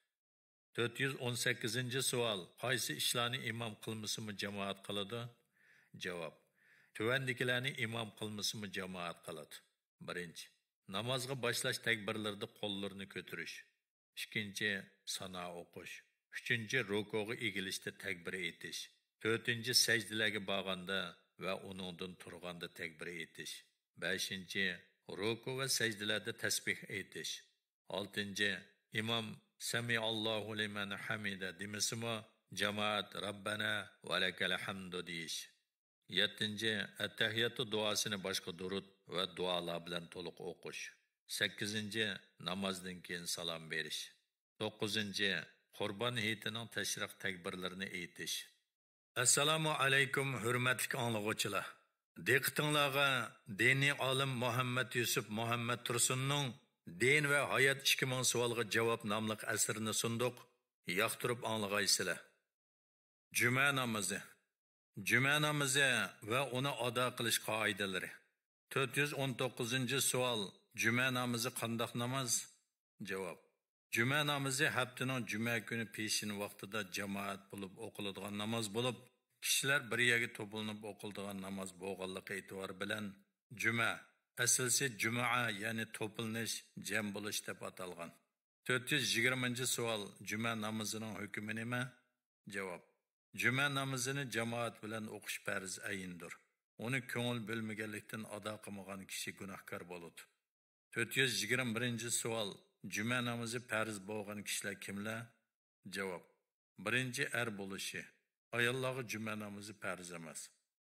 تۆت يۈز ئون سەككىزىنچى سوئال، قايسى ئىشلارنى ئىمام قىلمىسىمۇ جامائەت قىلىدۇ؟ جاۋاب، تۆۋەندىكىلەرنى ئىمام قىلمىسىمۇ جامائەت قىلىدۇ. بىرىنچى، نامازغا باشلاش تەكبىرلىرىدە قوللىرىنى كۆتۈرۈش. ئىككىنچى، سانا ئوقۇش. ئۈچىنچى، رۇكۇغا ئېگىلىشتە تەكبىر ئېيتىش. تۆتىنچى، سەجدىلەرگە بارغاندا ۋە ئۇنىڭدىن تۇرغاندا تەكبىر ئېيتىش. بەشىنچى، رۇكۇ ۋە سەجدىلەردە تەسبىھ ئېيتىش. ئالتىنچى، ئىمام سەمىئاللاھۇ لىمەن ھەمىدە دېمىسىمۇ، جامائەت رەببەنا ۋە لەكەل ھەمدۇ دېيىش. يەتتىنچى، ئەتتەھىياتۇ دۇئاسىنى باشقا دۇرۇت ۋە دۇئالار بىلەن تولۇق ئوقۇش. سەككىزىنچى، نامازدىن كېيىن سالام بېرىش. توققۇزىنچى، قۇربان ھېيتىنىڭ تەشرىق تەكبىرلىرىنى ئېيتىش. ئەسسالامۇ ئەلەيكۇم، ھۆرمەتلىك ئاڭلىغۇچىلار! دىققىتىڭلارغا دىنىي ئالىم مۇھەممەد يۈسۈپ مۇھەممەد تۇرسۇننىڭ دىن ۋە ھايات ئىككى مىڭ سوئالغا جاۋاب ناملىق ئەسىرىنى سۇندۇق. ياقتۇرۇپ ئاڭلىغايسىلەر. جۈمە نامىزى. جۈمە نامىزى ۋە ئۇنى ئادا قىلىش قائىدىلىرى. تۆت يۈز ئون توققۇزىنچى سوئال، جۈمە نامىزى قانداق ناماز؟ جاۋاب، جۈمە نامىزى ھەپتىنىڭ جۈمە كۈنى پېشىن ۋاقتىدا جامائەت بولۇپ ئوقۇلىدىغان ناماز بولۇپ، كىشىلەر بىر يەرگە توپلىنىپ ئوقۇلىدىغان ناماز بولغانلىقى ئېتىبارى بىلەن، جۈمە، ئەسلىسى جۇمۇئە، يەنى توپلىنىش، جەم بولۇش دەپ ئاتالغان. تۆت يۈز يىگىرمىنچى سوئال، جۈمە نامىزىنىڭ ھۆكمى نېمە؟ جاۋاب، جۈمە نامىزىنى جامائەت بىلەن ئوقۇش پەرز ئەيندۇر. ئۇنى كۆڭۈل بۆلمىگەنلىكتىن ئادا قىلمىغان كىشى گۇناھكار بولىدۇ. تۆت يۈز يىگىرمە بىرىنچى سوئال، جۈمە نامىزى پەرز بولغان كىشىلەر كىملەر؟ جاۋاب، بىرىنچى، ئەر بولۇشى. ئاياللارغا جۈمە نامىزى پەرز ئەمەس.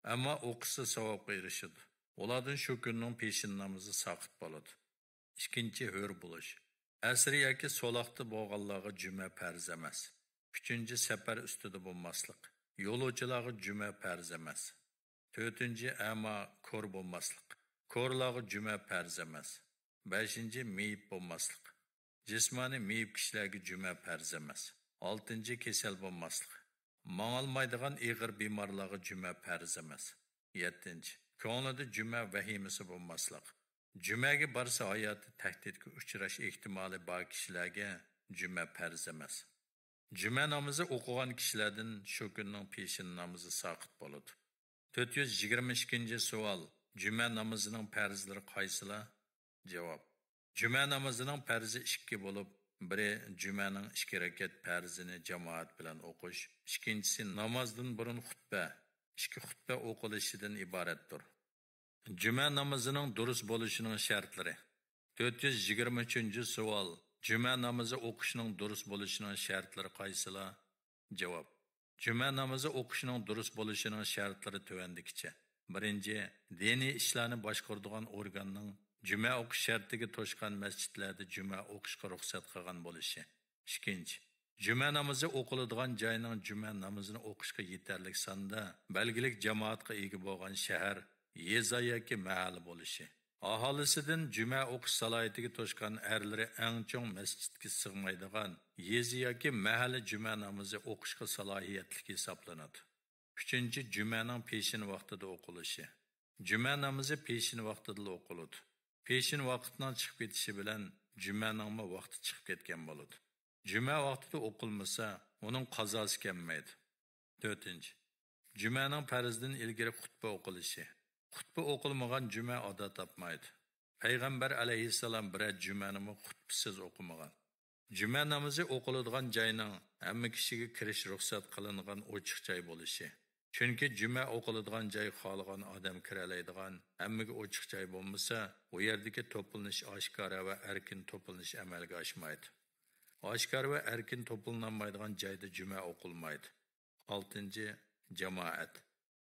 ئەمما ئوقۇسا ساۋابقا ئېرىشىدۇ. ئۇلاردىن شۇ كۈننىڭ پېشىن نامىزى ساقىت بولىدۇ. ئىككىنچى، ھۆر بولۇش. ئەسىر ياكى سولاقتا بولغانلارغا جۈمە پەرز ئەمەس. ئۈچىنچى، سەپەر ئۈستىدە بولماسلىق. يولۇچىلارغا جۈمە پەرز ئەمەس. تۆتىنچى، ئەما، كور بولماسلىق. كورلارغا جۈمە پەرز ئەمەس. بەشىنچى، مېيىپ بولماسلىق. جىسمانىي مېيىپ كىشىلەرگە جۈمە پەرز ئەمەس. ئالتىنچى، كېسەل بولماسلىق. ماڭالمايدىغان ئېغىر بىمارلارغا جۈمە پەرز ئەمەس. يەتتىنچى، كۆڭلىدە جۈمە ۋەھىمىسى بولماسلىق. جۈمەگە بارسا ھاياتى تەھدىتكە ئۇچراش ئېھتىمالى بار كىشىلەرگە جۈمە پەرز ئەمەس. جۈمە نامىزى ئوقۇغان كىشىلەردىن شۇ كۈننىڭ پېشىن نامىزى ساقىت بولىدۇ. تۆت يۈز يىگىرمە ئىككىنچى سوئال، جۈمە نامىزىنىڭ پەرزلىرى قايسىلار؟ جاۋاب، جۈمە نامىزىنىڭ پەرزى ئىككى بولۇپ، بىرى جۈمەنىڭ ئىككى رەكەت پەرزىنى جامائەت بىلەن ئوقۇش، ئىككىنچىسى نامازدىن بۇرۇن خۇتبە، ئىككى خۇتبە ئوقۇلۇشىدىن ئىبارەتتۇر. جۈمە نامىزىنىڭ دۇرۇس بولۇشىنىڭ شەرتلىرى. تۆت يۈز يىگىرمە ئۈچىنچى سوئال، جۈمە نامىزى ئوقۇشنىڭ دۇرۇس بولۇشىنىڭ شەرتلىرى قايسىلار؟ جاۋاب، جۈمە نامىزى ئوقۇشنىڭ دۇرۇس بولۇشىنىڭ شەرتلىرى تۆۋەندىكىچە. بىرىنچى، دىنىي ئىشلارنى باشقۇرىدىغان ئورگاننىڭ جۈمە ئوقۇش شەرتىگە توشقان مەسچىتلەردە جۈمە ئوقۇشقا رۇخسەت قىلغان بولۇشى. ئىككىنچى، جۈمە نامىزى ئوقۇلىدىغان جاينىڭ جۈمە نامىزىنى ئوقۇشقا يېتەرلىك ساندا بەلگىلىك جامائەتقا ئىگە بولغان شەھەر، يېزا ياكى مەھەللە بولۇشى. ئاھالىسىدىن جۈمە ئوقۇش سالاھىيىتىگە توشقان ئەرلىرى ئەڭ چوڭ مەسچىتكە سىغمايدىغان يېزا ياكى مەھەللە جۈمە نامىزى ئوقۇشقا سالاھىيەتلىك ھېسابلىنىدۇ. ئۈچىنچى، جۈمەنىڭ پېشىن ۋاقتىدا ئوقۇلۇشى. جۈمە نامىزى پېشىن ۋاقتىدىلا ئوقۇلىدۇ. پېشىن ۋاقىتنىڭ چىقىپ كېتىشى بىلەن جۈمەنىڭمۇ ۋاقتى چىقىپ كەتكەن بولىدۇ. جۈمە ۋاقتىدا ئوقۇلمىسا، ئۇنىڭ قازاسى كەلمەيدۇ. تۆتىنچى، جۈمەنىڭ پەرزدىن ئىلگىرى خۇتبە ئوقۇلۇشى. خۇتبە ئوقۇلمىغان جۈمە ئادا تاپمايدۇ. پەيغەمبەر ئەلەيھىسسالام بىرەر جۈمەنىمۇ خۇتبىسىز ئوقۇمىغان. جۈمە نامىزى ئوقۇلىدىغان جاينىڭ ھەممە كىشىگە كىرىش رۇخسەت قىلىنغان ئوچۇق جاي بولۇشى. چۈنكى جۈمە ئوقۇلىدىغان جاي خالىغان ئادەم كىرەلەيدىغان، ھەممىگە ئوچۇق جاي بولمىسا، ئۇ يەردىكى توپلىنىش ئاشكارا ۋە ئەركىن توپلىنىش ئەمەلگە ئاشمايدۇ. ئاشكارا ۋە ئەركىن توپلىنالمايدىغان جايدا جۈمە ئوقۇلمايدۇ. ئالتىنچى، جامائەت.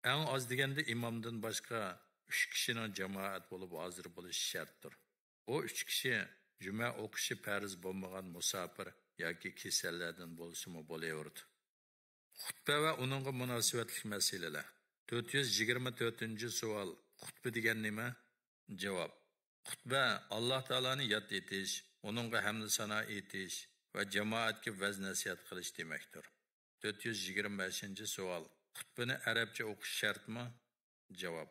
ئەڭ ئاز دېگەندە ئىمامدىن باشقا ئۈچ كىشىنىڭ جامائەت بولۇپ ھازىر بولۇشى شەرتتۇر. بۇ ئۈچ كىشى جۈمە ئوقۇشى پەرز بولمىغان مۇساپىر ياكى كېسەللەردىن بولسىمۇ بولۇۋېرىدۇ. خۇتبە ۋە ئۇنىڭغا مۇناسىۋەتلىك مەسىلىلەر. تۆت يۈز يىگىرمە تۆتىنچى سوئال، خۇتبە دېگەن نېمە؟ جاۋاب، خۇتبە ئاللا تائالانى ياد ئېتىش، ئۇنىڭغا ھەمدۇ سانا ئېيتىش ۋە جامائەتكە ۋەز نەسىھەت قىلىش دېمەكتۇر. تۆت يۈز يىگىرمە بەشىنچى سوئال، خۇتبىنى ئەرەبچە ئوقۇش شەرتمۇ؟ جاۋاب،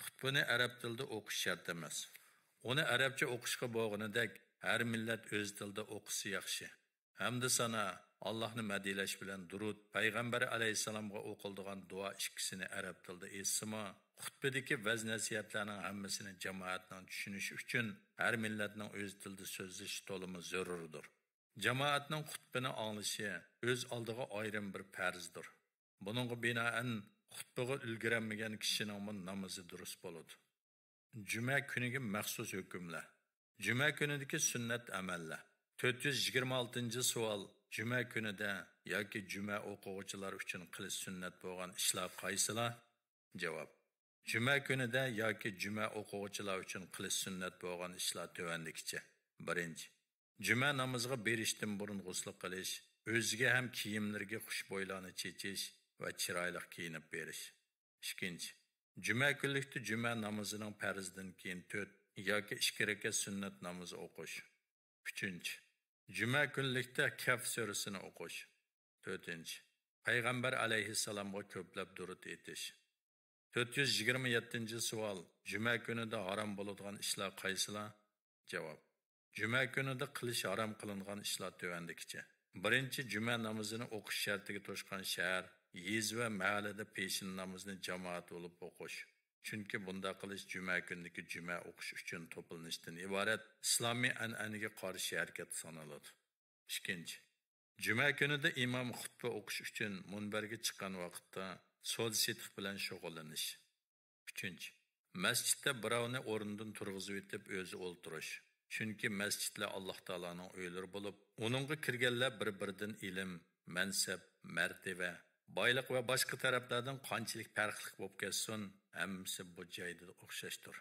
خۇتبىنى ئەرەب تىلىدا ئوقۇش شەرت ئەمەس. ئۇنى ئەرەبچە ئوقۇشقا بولغىنىدەك ھەر مىللەت ئۆز تىلىدا ئوقۇسا ياخشى. ھەمدۇ سانا، ئاللاھنى مەدھىيلەش بىلەن دۇرۇت، پەيغەمبەر ئەلەيھىسسالامغا ئوقۇلىدىغان دۇئا ئىككىسىنى ئەرەب تىلىدا ئېيتسىمۇ، خۇتبىدىكى ۋەز نەسىھەتلەرنىڭ ھەممىسىنى جامائەتنىڭ چۈشىنىشى ئۈچۈن ھەر مىللەتنىڭ ئۆز تىلىدا سۆزلىشى تولىمۇ زۆرۈردۇر. جامائەتنىڭ خۇتبىنى ئاڭلىشى ئۆز ئالدىغا ئايرىم بىر پەرزدۇر. بۇنىڭغا بىنائەن، خۇتبىغا ئۈلگۈرەلمىگەن كىشىنىڭمۇ نامىزى دۇرۇس بولىدۇ. جۈمە كۈنىگە مەخسۇس ھۆكۈملەر. جۈمە كۈنىدىكى سۈننەت ئەمەللەر. تۆت يۈز يىگىرمە ئالتىنچى سوئال، جۈمە كۈنىدە ياكى جۈمە ئوقۇغۇچىلار ئۈچۈن قىلىش سۈننەت بولغان ئىشلار قايسىلار؟ جاۋاب، جۈمە كۈنىدە ياكى جۈمە ئوقۇغۇچىلار ئۈچۈن قىلىش سۈننەت بولغان ئىشلار تۆۋەندىكىچە. بىرىنچى، جۈمە نامىزىغا بېرىشتىن بۇرۇن غۇسلى قىلىش، ئۆزىگە ھەم كىيىملىرىگە خۇشبۇيلارنى چېچىش ۋە چىرايلىق كىيىنىپ بېرىش. ئىككىنچى، جۈمە كۈنلۈكتە جۈمە نامىزىنىڭ پەرزىدىن كېيىن تۆت ياكى ئىككى رەكەت سۈننەت نامىزى ئوقۇش. ئۈچىنچى، جۈمە كۈنلۈكتە كەھف سۈرىسىنى ئوقۇش. تۆتىنچى، پەيغەمبەر ئەلەيھىسسالامغا كۆپلەپ دۇرۇت ئېيتىش. تۆت يۈز يىگىرمە يەتتىنچى سوئال، جۈمە كۈنىدە ھارام بولىدىغان ئىشلار قايسىلار؟ جاۋاب، جۈمە كۈنىدە قىلىش ھارام قىلىنغان ئىشلار تۆۋەندىكىچە. بىرىنچى، جۈمە نامىزىنى ئوقۇش شەرتىگە توشقان شەھەر، يېزا ۋە مەھەللىدە پېشىن نامىزىنى جامائەت بولۇپ ئوقۇش. چۈنكى بۇنداق قىلىش جۈمە كۈنىدىكى جۈمە ئوقۇش ئۈچۈن توپلىنىشتىن ئىبارەت ئىسلامىي ئەنئەنىگە قارشى ھەرىكەت سانىلىدۇ. ئىككىنچى، جۈمە كۈنىدە ئىمام خۇتبە ئوقۇش ئۈچۈن مۇنبەرگە چىققان ۋاقىتتا سودا-سېتىق بىلەن شۇغۇللىنىش. ئۈچىنچى، مەسچىتتە بىراۋنى ئورنىدىن تۇرغۇزۇۋېتىپ ئۆزى ئولتۇرۇش. چۈنكى مەسچىتلەر ئاللاھ تائالانىڭ ئۆيلىرى بولۇپ، ئۇنىڭغا كىرگەنلەر بىر-بىرىدىن ئىلىم، مەنسەپ، مەرتىۋە، بايلىق ۋە باشقا تەرەپلەردىن قانچىلىك پەرقلىق بولۇپ كەتسۇن، ھەممىسى بۇ جايدا ئوخشاشتۇر.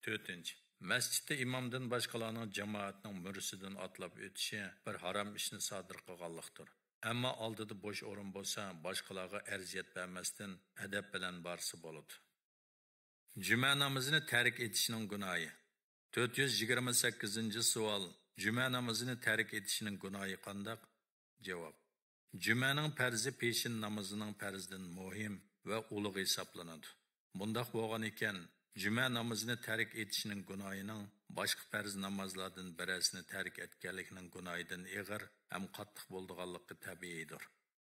تۆتىنچى، مەسچىتتە ئىمامدىن باشقىلارنىڭ جامائەتنىڭ مۈرىسىدىن ئاتلاپ ئۆتۈشى بىر ھارام ئىشنى سادىر قىلغانلىقتۇر. ئەمما ئالدىدا بوش ئورۇن بولسا، باشقىلارغا ئەرزىيەت بەرمەستىن، ئەدەپ بىلەن بارسا بولىدۇ. جۈمە نامىزىنى تەرك ئېتىشنىڭ گۇناھى. تۆت يۈز يىگىرمە سەككىزىنچى سوئال. جۈمە نامىزىنى تەرك ئېتىشنىڭ گۇناھى قانداق؟ جاۋاب. جۈمەنىڭ پەرزى پېشىن نامىزىنىڭ پەرزىدىن مۇھىم ۋە ئۇلۇغ ھېسابلىنىدۇ. بۇنداق بولغان ئىكەن، جۈمە نامىزىنى تەرك ئېتىشنىڭ گۇناھىنىڭ باشقا پەرز نامازلاردىن بىرەرسىنى تەرك ئەتكەنلىكنىڭ گۇناھىدىن ئېغىر ھەم قاتتىق بولىدىغانلىقى تەبىئىيدۇر.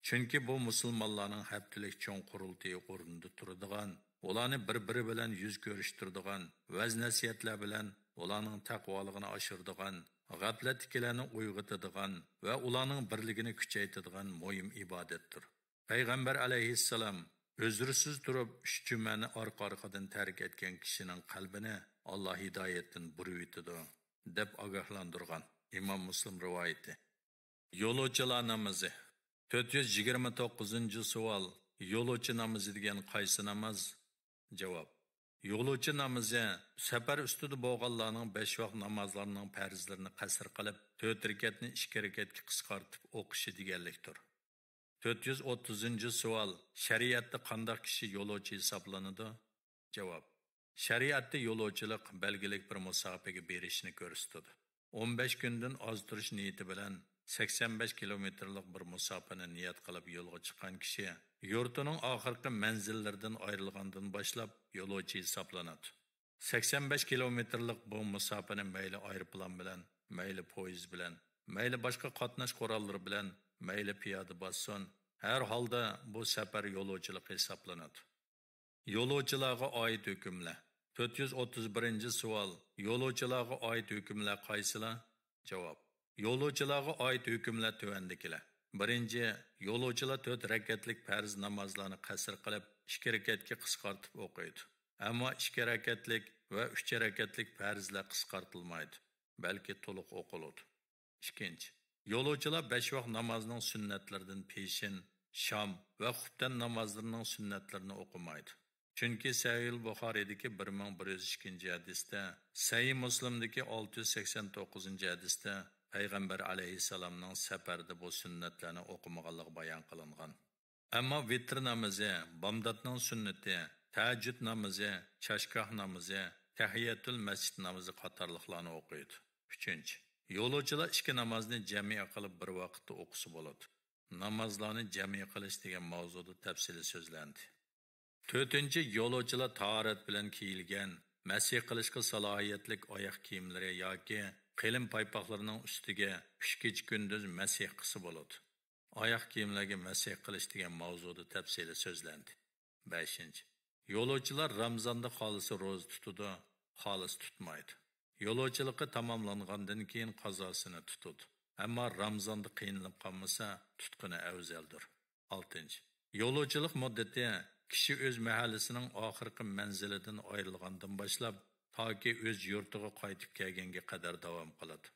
چۈنكى بۇ مۇسۇلمانلارنىڭ ھەپتىلىك چوڭ قۇرۇلتىيى ئورنىدا تۇرىدىغان، ئۇلارنى بىر-بىرى بىلەن يۈز كۆرۈشتۈرىدىغان، ۋەز-نەسىھەتلەر بىلەن ئۇلارنىڭ تەقۋالىقىنى ئاشۇرىدىغان، غەپلەتتىكىلەرنى ئويغىتىدىغان ۋە ئۇلارنىڭ بىرلىكىنى كۈچەيتىدىغان مۇھىم ئىبادەتتۇر. پەيغەمبەر ئەلەيھىسسالام ئۆزرىسىز تۇرۇپ ئۈچ جۈمەنى ئارقا-ئارقىدىن تەرك ئەتكەن كىشىنىڭ قەلبىنى ئاللا ھىدايەتتىن بۇرۇۋېتىدۇ، دەپ ئاگاھلاندۇرغان. ئىمام مۇسلىم رىۋايىتى. يولۇچىلار نامىزى. تۆت يۈز يىگىرمە توققۇزىنچى سوئال. يولۇچى نامىزى دېگەن قايسى ناماز؟ جاۋاب. يولۇچى نامىزى سەپەر ئۈستىدە بولغانلارنىڭ بەش ۋاق نامازلارنىڭ پەرزلىرىنى قەسىر قىلىپ، تۆت رەكەتنى ئىككى رەكەتكە قىسقارتىپ ئوقۇشى دېگەنلىكتۇر. تۆت يۈز ئوتتۇزىنچى سوئال. شەرىئەتتە قانداق كىشى يولۇچى ھېسابلىنىدۇ؟ جاۋاب. شەرىئەتتە يولۇچىلىق بەلگىلىك بىر مۇساپىگە بېرىشنى كۆرسىتىدۇ. ئون بەش كۈندىن ئاز تۇرۇش نىيىتى بىلەن سەكسەن بەش كىلومېتىرلىق بىر مۇساپىنى نىيەت قىلىپ يولغا چىققان كىشى يۇرتىنىڭ ئاخىرقى مەنزىللىرىدىن ئايرىلغاندىن باشلاپ يولۇچى ھېسابلىنىدۇ. سەكسەن بەش كىلومېتىرلىق بۇ مۇساپىنى مەيلى ئايروپىلان بىلەن، مەيلى پويىز بىلەن، مەيلى باشقا قاتناش قوراللىرى بىلەن، مەيلى پىيادە باسسۇن، ھەر ھالدا بۇ سەپەر يولۇچىلىقى ھېسابلىنىدۇ. يولۇچىلارغا ئائىت ھۆكۈملەر. تۆت يۈز ئوتتۇز بىرىنچى سوئال. يولۇچىلارغا ئائىت ھۆكۈملەر قايسىلار؟ جاۋاب. يولۇچىلارغا ئائىت ھۆكۈملەر تۆۋەندىكىلەر. بىرىنچى، يولۇچىلار تۆت رەكەتلىك پەرز نامازلارنى قەسىر قىلىپ، ئىككى رەكەتكە قىسقارتىپ ئوقۇيدۇ. ئەمما ئىككى رەكەتلىك ۋە ئۈچ رەكەتلىك پەرزلەر قىسقارتىلمايدۇ، بەلكى تولۇق ئوقۇلىدۇ. ئىككىنچى، يولۇچىلار بەش ۋاق نامازنىڭ سۈننەتلىرىدىن پېشىن، شام ۋە خۇپتەن نامازلىرىنىڭ سۈننەتلىرىنى ئوقۇمايدۇ. چۈنكى سەھىھۇل بۇخارىدىكى بىر مىڭ بىر يۈز ئىككىنچى ھەدىستە، سەھىھ مۇسلىمدىكى ئالتە يۈز سەكسەن توققۇزىنچى ھەدىستە پەيغەمبەر ئەلەيھىسسالامنىڭ سەپەردە بۇ سۈننەتلەرنى ئوقۇمىغانلىقى بايان قىلىنغان. ئەمما ۋىتر نامىزى، بامداتنىڭ سۈننىتى، تەھەججۇد نامىزى، چاشگاھ نامىزى، تەھىيەتۇل مەسچىت نامىزى قاتارلىقلارنى ئوقۇيدۇ. ئۈچىنچى، يولۇچىلار ئىككى نامازنى جەمئىي قىلىپ بىر ۋاقىتتا ئوقۇسا بولىدۇ. نامازلارنى جەمئىي قىلىش دېگەن ماۋزۇدا تەپسىلىي سۆزلەندى. تۆتىنچى، يولۇچىلار تاھارەت بىلەن كىيىلگەن، مەسىھ قىلىشقا سالاھىيەتلىك ئاياغ كىيىملىرى ياكى قېلىن پايپاقلىرىنىڭ ئۈستىگە ئۈچ كېچە كۈندۈز مەسىھ قىلسا بولىدۇ. ئاياغ كىيىملەرگە مەسىھ قىلىش دېگەن ماۋزۇدا تەپسىلىي سۆزلەندى. بەشىنچى، يولۇچىلار رامىزاندا خالىسا روزا تۇتىدۇ، خالىسا تۇتمايدۇ. يولۇچىلىقى تاماملانغاندىن كېيىن قازاسىنى تۇتىدۇ. ئەمما رامىزاندا قىينىلىپ قالمىسا، تۇتقىنى ئەۋزەلدۇر. ئالتىنچى، يولۇچىلىق مۇددىتى كىشى ئۆز مەھەللىسىنىڭ ئاخىرقى مەنزىلىدىن ئايرىلغاندىن باشلاپ، تاكى ئۆز يۇرتىغا قايتىپ كەلگەنگە قەدەر داۋام قىلىدۇ.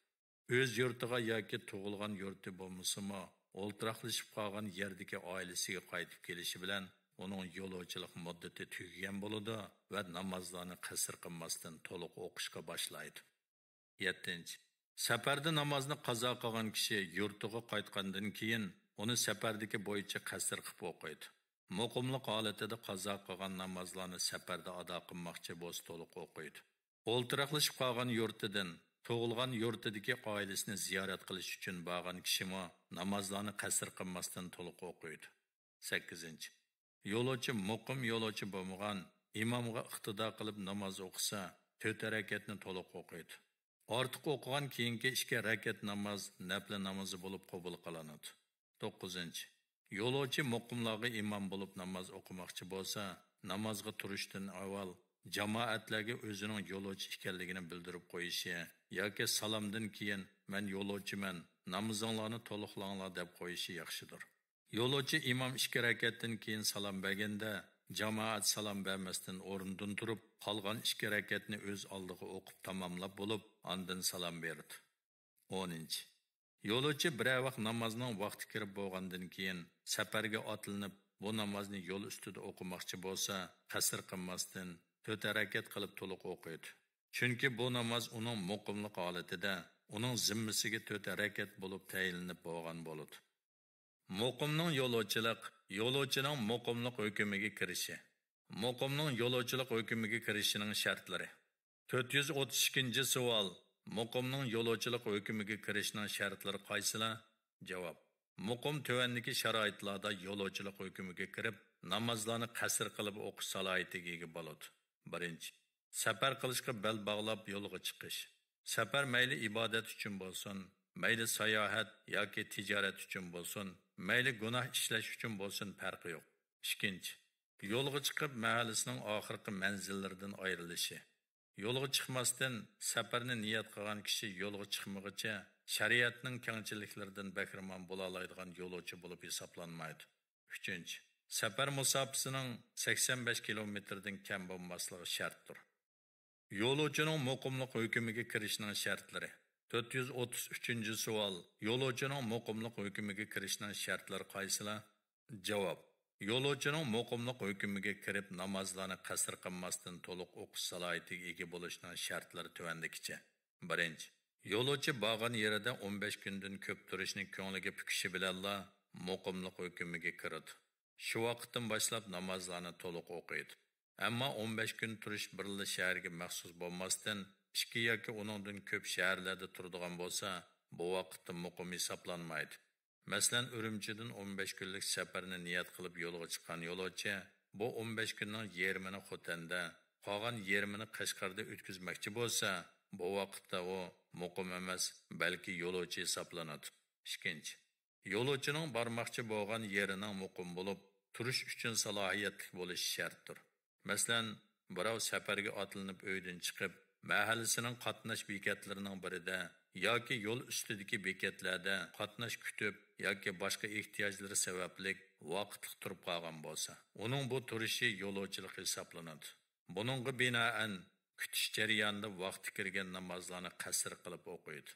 ئۆز يۇرتىغا ياكى تۇغۇلغان يۇرتى بولمىسىمۇ، ئولتۇراقلىشىپ قالغان يەردىكى ئائىلىسىگە قايتىپ كېلىشى بىلەن، ئۇنىڭ يولۇچىلىق مۇددىتى تۈگىگەن بولىدۇ ۋە نامازلارنى قەسىر قىلماستىن تولۇق ئوقۇشقا باشلايدۇ. يەتتىنچى، سەپەردە نامازنى قازا قىلغان كىشى يۇرتىغا قايتقاندىن كېيىن، ئۇنى سەپەردىكى بويىچە قەسىر قىلىپ ئوقۇيدۇ. مۇقىملىق ھالىتىدە قازا قىلغان نامازلارنى سەپەردە ئادا قىلماقچى بولسا تولۇق ئوقۇيدۇ. ئولتۇراقلىشىپ قالغان يۇرتىدىن تۇغۇلغان يۇرتىدىكى ئائىلىسىنى زىيارەت قىلىش ئۈچۈن بارغان كىشىمۇ نامازلارنى قەسىر قىلماستىن تولۇق ئوقۇيدۇ. سەككىزىنچى، يولۇچى مۇقىم يولۇچى بولمىغان، ئىمامغا ئىقتىدا قىلىپ ناماز ئوقۇسا، تۆت رەكەتنى تولۇق ئوقۇيدۇ. ئارتۇق ئوقۇغان كېيىنكى ئىككى رەكەت ناماز نەپلى نامىزى بولۇپ قوبۇل قىلىنىدۇ. توققۇزىنچى، يولۇچى مۇقىملارغا ئىمام بولۇپ ناماز ئوقۇماقچى بولسا، نامازغا تۇرۇشتىن ئاۋۋال جامائەتلەرگە ئۆزىنىڭ يولۇچى ئىكەنلىكىنى بىلدۈرۈپ قويۇشى ياكى سالامدىن كېيىن، مەن يولۇچىمەن، نامىزىڭلارنى تولۇقلاڭلار، دەپ قويۇشى ياخشىدۇر. يولۇچى ئىمام ئىككى رەكەتتىن كېيىن سالام بەرگەندە، جامائەت سالام بەرمەستىن ئورنىدىن تۇرۇپ، قالغان ئىككى رەكەتنى ئۆز ئالدىغا ئوقۇپ تاماملاپ بولۇپ، ئاندىن سالام بېرىدۇ. ئونىنچى، يولۇچى بىرەر ۋاق نامازنىڭ ۋاقتى كىرىپ بولغاندىن كېيىن سەپەرگە ئاتلىنىپ، بۇ نامازنى يول ئۈستىدە ئوقۇماقچى بولسا، قەسىر قىلماستىن، تۆت رەكەت قىلىپ تولۇق ئوقۇيدۇ. چۈنكى بۇ ناماز ئۇنىڭ مۇقىملىق ھالىتىدە، ئۇنىڭ زىممىسىگە تۆت رەكەت بولۇپ تەيىنلىنىپ بولغان بولىدۇ. مۇقىمنىڭ يولۇچىلىق، يولۇچىنىڭ مۇقىملىق ھۆكمىگە كىرىشى. مۇقىمنىڭ يولۇچىلىق ھۆكمىگە كىرىشىنىڭ شەرتلىرى. تۆت يۈز ئوتتۇز ئىككىنچى سوئال. مۇقىمنىڭ يولۇچىلىق ھۆكمىگە كىرىشىنىڭ شەرتلىرى قايسىلار؟ جاۋاب. مۇقىم تۆۋەندىكى شارائىتلاردا يولۇچىلىق ھۆكمىگە كىرىپ، نامازلارنى قەسىر قىلىپ ئوقۇش سالاھىيىتىگە ئىگە بولىدۇ. بىرىنچى، سەپەر قىلىشقا بەل باغلاپ يولغا چىقىش. سەپەر مەيلى ئىبادەت ئۈچۈن بولسۇن، مەيلى ساياھەت ياكى تىجارەت ئۈچۈن بولسۇن، مەيلى گۇناھ ئىشلەش ئۈچۈن بولسۇن، پەرقى يوق. ئىككىنچى، يولغا چىقىپ مەھەللىسىنىڭ ئاخىرقى مەنزىللىرىدىن ئايرىلىشى. يولغا چىقماستىن، سەپەرنى نىيەت قىلغان كىشى يولغا چىقمىغۇچە شەرىئەتنىڭ كەڭچىلىكلىرىدىن بەھرىمەن بولالايدىغان يولۇچى بولۇپ ھېسابلانمايدۇ. ئۈچىنچى، سەپەر مۇساپىسىنىڭ سەكسەن بەش كىلومېتىردىن كەم بولماسلىقى شەرتتۇر. يولۇچىنىڭ مۇقىملىق ھۆكمىگە كىرىشىنىڭ شەرتلىرى. تۆت يۈز ئوتتۇز ئۈچىنچى سوئال. يولۇچىنىڭ مۇقىملىق ھۆكمىگە كىرىشىنىڭ شەرتلىرى قايسىلار؟ جاۋاب. يولۇچىنىڭ مۇقىملىق ھۆكمىگە كىرىپ، نامازلارنى قەسىر قىلماستىن تولۇق ئوقۇش سالاھىيىتىگە ئىگە بولۇشنىڭ شەرتلىرى تۆۋەندىكىچە. بىرىنچى، يولۇچى بارغان يېرىدە ئون بەش كۈندىن كۆپ تۇرۇشنى كۆڭلىگە پۈكۈشى بىلەنلا مۇقىملىق ھۆكمىگە كىرىدۇ. شۇ ۋاقىتتىن باشلاپ نامازلارنى تولۇق ئوقۇيدۇ. ئەمما ئون بەش كۈن تۇرۇش بىرلا شەھەرگە مەخسۇس بولماستىن، ئىككى ياكى ئۇنىڭدىن كۆپ شەھەرلەردە تۇرىدىغان بولسا، بۇ ۋاقىتتا مۇقىم ھېسابلانمايدۇ. مەسىلەن، ئۈرۈمچىدىن ئون بەش كۈنلۈك سەپەرنى نىيەت قىلىپ يولغا چىققان يولۇچى بۇ ئون بەش كۈننىڭ يېرىمىنى خوتەندە، قالغان يېرىمىنى قەشقەردە ئۆتكۈزمەكچى بولسا، بۇ ۋاقىتتا ئۇ مۇقىم ئەمەس، بەلكى يولۇچى ھېسابلىنىدۇ. ئىككىنچى، يولۇچىنىڭ بارماقچى بولغان يېرىنىڭ مۇقىم بولۇپ، تۇرۇش ئۈچۈن سالاھىيەتلىك بولۇشى شەرتتۇر. مەسىلەن، بىراۋ سەپەرگە ئاتلىنىپ ئۆيدىن چىقىپ، مەھەللىسىنىڭ قاتناش بېكەتلىرىنىڭ بىرىدە ياكى يول ئۈستىدىكى بېكەتلەردە قاتناش كۈتۈپ ياكى باشقا ئېھتىياجلىرى سەۋەبلىك ۋاقىتلىق تۇرۇپ قالغان بولسا، ئۇنىڭ بۇ تۇرۇشى يولۇچىلىق ھېسابلىنىدۇ. بۇنىڭغا بىنائەن، كۈتۈش جەريانىدا ۋاقتى كىرگەن نامازلارنى قەسىر قىلىپ ئوقۇيدۇ.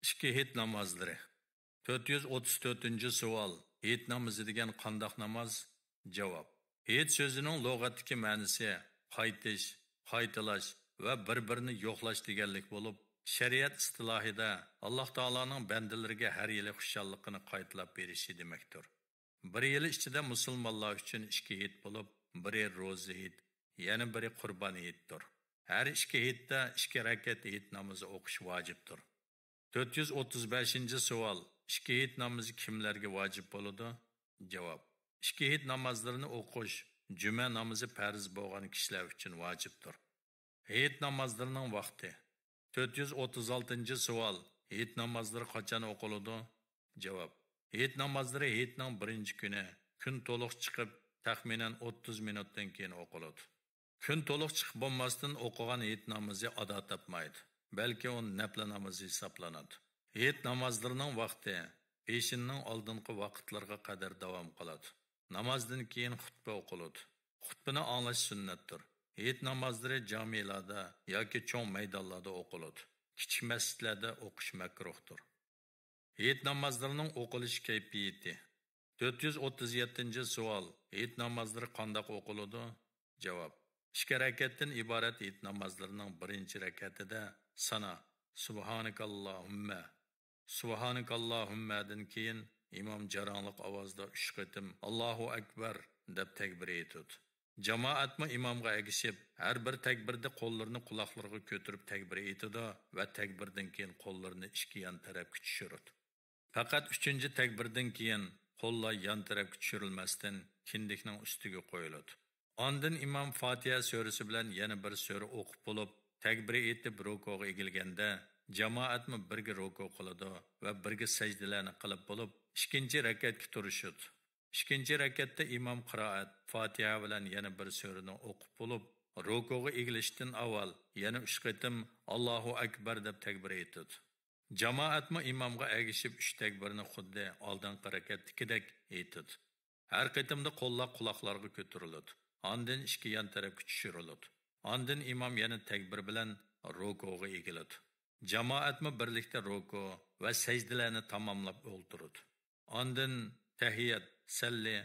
ئىككى ھېيت نامازلىرى. تۆت يۈز ئوتتۇز تۆتىنچى سوئال. ھېيت نامىزى دېگەن قانداق ناماز؟ جاۋاب. ھېيت سۆزىنىڭ لۇغەتتىكى مەنىسى قايتىش، قايتىلاش ۋە بىر-بىرىنى يوقلاش دېگەنلىك بولۇپ، شەرىئەت ئىستىلاھىدا ئاللاھ تائالانىڭ بەندىلىرىگە ھەر يىلى خۇشاللىقىنى قايتىلاپ بېرىشى دېمەكتۇر. بىر يىل ئىچىدە مۇسۇلمانلار ئۈچۈن ئىككى ھېيت بولۇپ، بىرى روزا ھېيت، يەنە بىرى قۇربان ھېيتتۇر. ھەر ئىككى ھېيتتا ئىككى رەكەت ھېيت نامىزى ئوقۇش ۋاجىپتۇر. تۆت يۈز ئوتتۇز بەشىنچى سوئال. ئىككى ھېيت نامىزى كىملەرگە ۋاجىپ بولىدۇ؟ جاۋاب. ئىككى ھېيت نامازلىرىنى ئوقۇش جۈمە نامىزى پەرز بولغان كىشىلەر ئۈچۈن ۋاجىپتۇر. ھېيت نامازلىرىنىڭ ۋاقتى. تۆت يۈز ئوتتۇز ئالتىنچى سوئال. ھېيت نامازلىرى قاچان ئوقۇلىدۇ؟ جاۋاب. ھېيت نامازلىرى ھېيتنىڭ بىرىنچى كۈنى، كۈن تولۇق چىقىپ، تەخمىنەن ئوتتۇز مىنۇتتىن كېيىن ئوقۇلىدۇ. كۈن تولۇق چىقىپ بولماستىن ئوقۇغان ھېيت نامىزى ئادا تاپمايدۇ، بەلكى ئۇ نەپلە نامىزى ھېسابلىنىدۇ. ھېيت نامازلىرىنىڭ ۋاقتى پېشىننىڭ ئالدىنقى ۋاقىتلىرىغا قەدەر داۋام قىلىدۇ. نامازدىن كېيىن خۇتبە ئوقۇلىدۇ. خۇتبىنى ئاڭلاش سۈننەتتۇر. ھېيت نامازلىرى جامىلاردا ياكى چوڭ مەيدانلاردا ئوقۇلىدۇ. كىچىك مەسچىتلەردە ئوقۇش مەكرۇھتۇر. ھېيت نامازلىرىنىڭ ئوقۇلۇش كەيپىيىتى. تۆت يۈز ئوتتۇز يەتتىنچى سوئال. ھېيت نامازلىرى قانداق ئوقۇلىدۇ؟ جاۋاب. ئىككى رەكەتتىن ئىبارەت ھېيت نامازلىرىنىڭ بىرىنچى رەكەتىدە سانا، سۇبھانىكاللاھۇممە، سۇبھانىكاللاھۇممەدىن كېيىن ئىمام جاراڭلىق ئاۋازدا ئۈچ قېتىم «ئاللاھۇ ئەكبەر» دەپ تەكبىر ئېيتىدۇ. جامائەتمۇ ئىمامغا ئەگىشىپ، ھەر بىر تەكبىردە قوللىرىنى قۇلاقلىرىغا كۆتۈرۈپ تەكبىر ئېيتىدۇ ۋە تەكبىردىن كېيىن قوللىرىنى ئىككى يان تەرەپكە چۈشۈرىدۇ. پەقەت ئۈچىنچى تەكبىردىن كېيىن قوللار يان تەرەپكە چۈشۈرۈلمەستىن، كىندىكنىڭ ئۈستىگە قويۇلىدۇ. ئاندىن ئىمام فاتىھە سۈرىسى بىلەن يەنە بىر سۈرە ئوقۇپ بولۇپ، تەكبىر ئېيتىپ رۇكۇغا ئېگىلگەندە، جامائەتمۇ بىرگە رۇكۇ قىلىدۇ ۋە بىرگە سەجدىلەرنى قىلىپ بولۇپ، ئىككىنچى رەكەتكە تۇرۇشىدۇ. ئىككىنچى رەكەتتە ئىمام قىرائەت، فاتىھە بىلەن يەنە بىر سۈرىنى ئوقۇپ بولۇپ، رۇكۇغا ئېگىلىشتىن ئاۋۋال يەنە ئۈچ قېتىم «ئاللاھۇ ئەكبەر» دەپ تەكبىر ئېيتىدۇ. جامائەتمۇ ئىمامغا ئەگىشىپ ئۈچ تەكبىرنى خۇددى ئالدىنقى رەكەتتىكىدەك ئېيتىدۇ. ھەر قېتىمدا قوللار قۇلاقلارغا كۆتۈرۈلىدۇ. ئاندىن ئىككى يان تەرەپكە چۈشۈرۈلىدۇ. ئاندىن ئىمام يەنە تەكبىر بىلەن رۇكۇغا ئېگىلىدۇ. جامائەتمۇ بىرلىكتە رۇكۇ ۋە سەجدىلەرنى تاماملاپ ئولتۇرىدۇ. ئاندىن تەھىيەت، سەللى،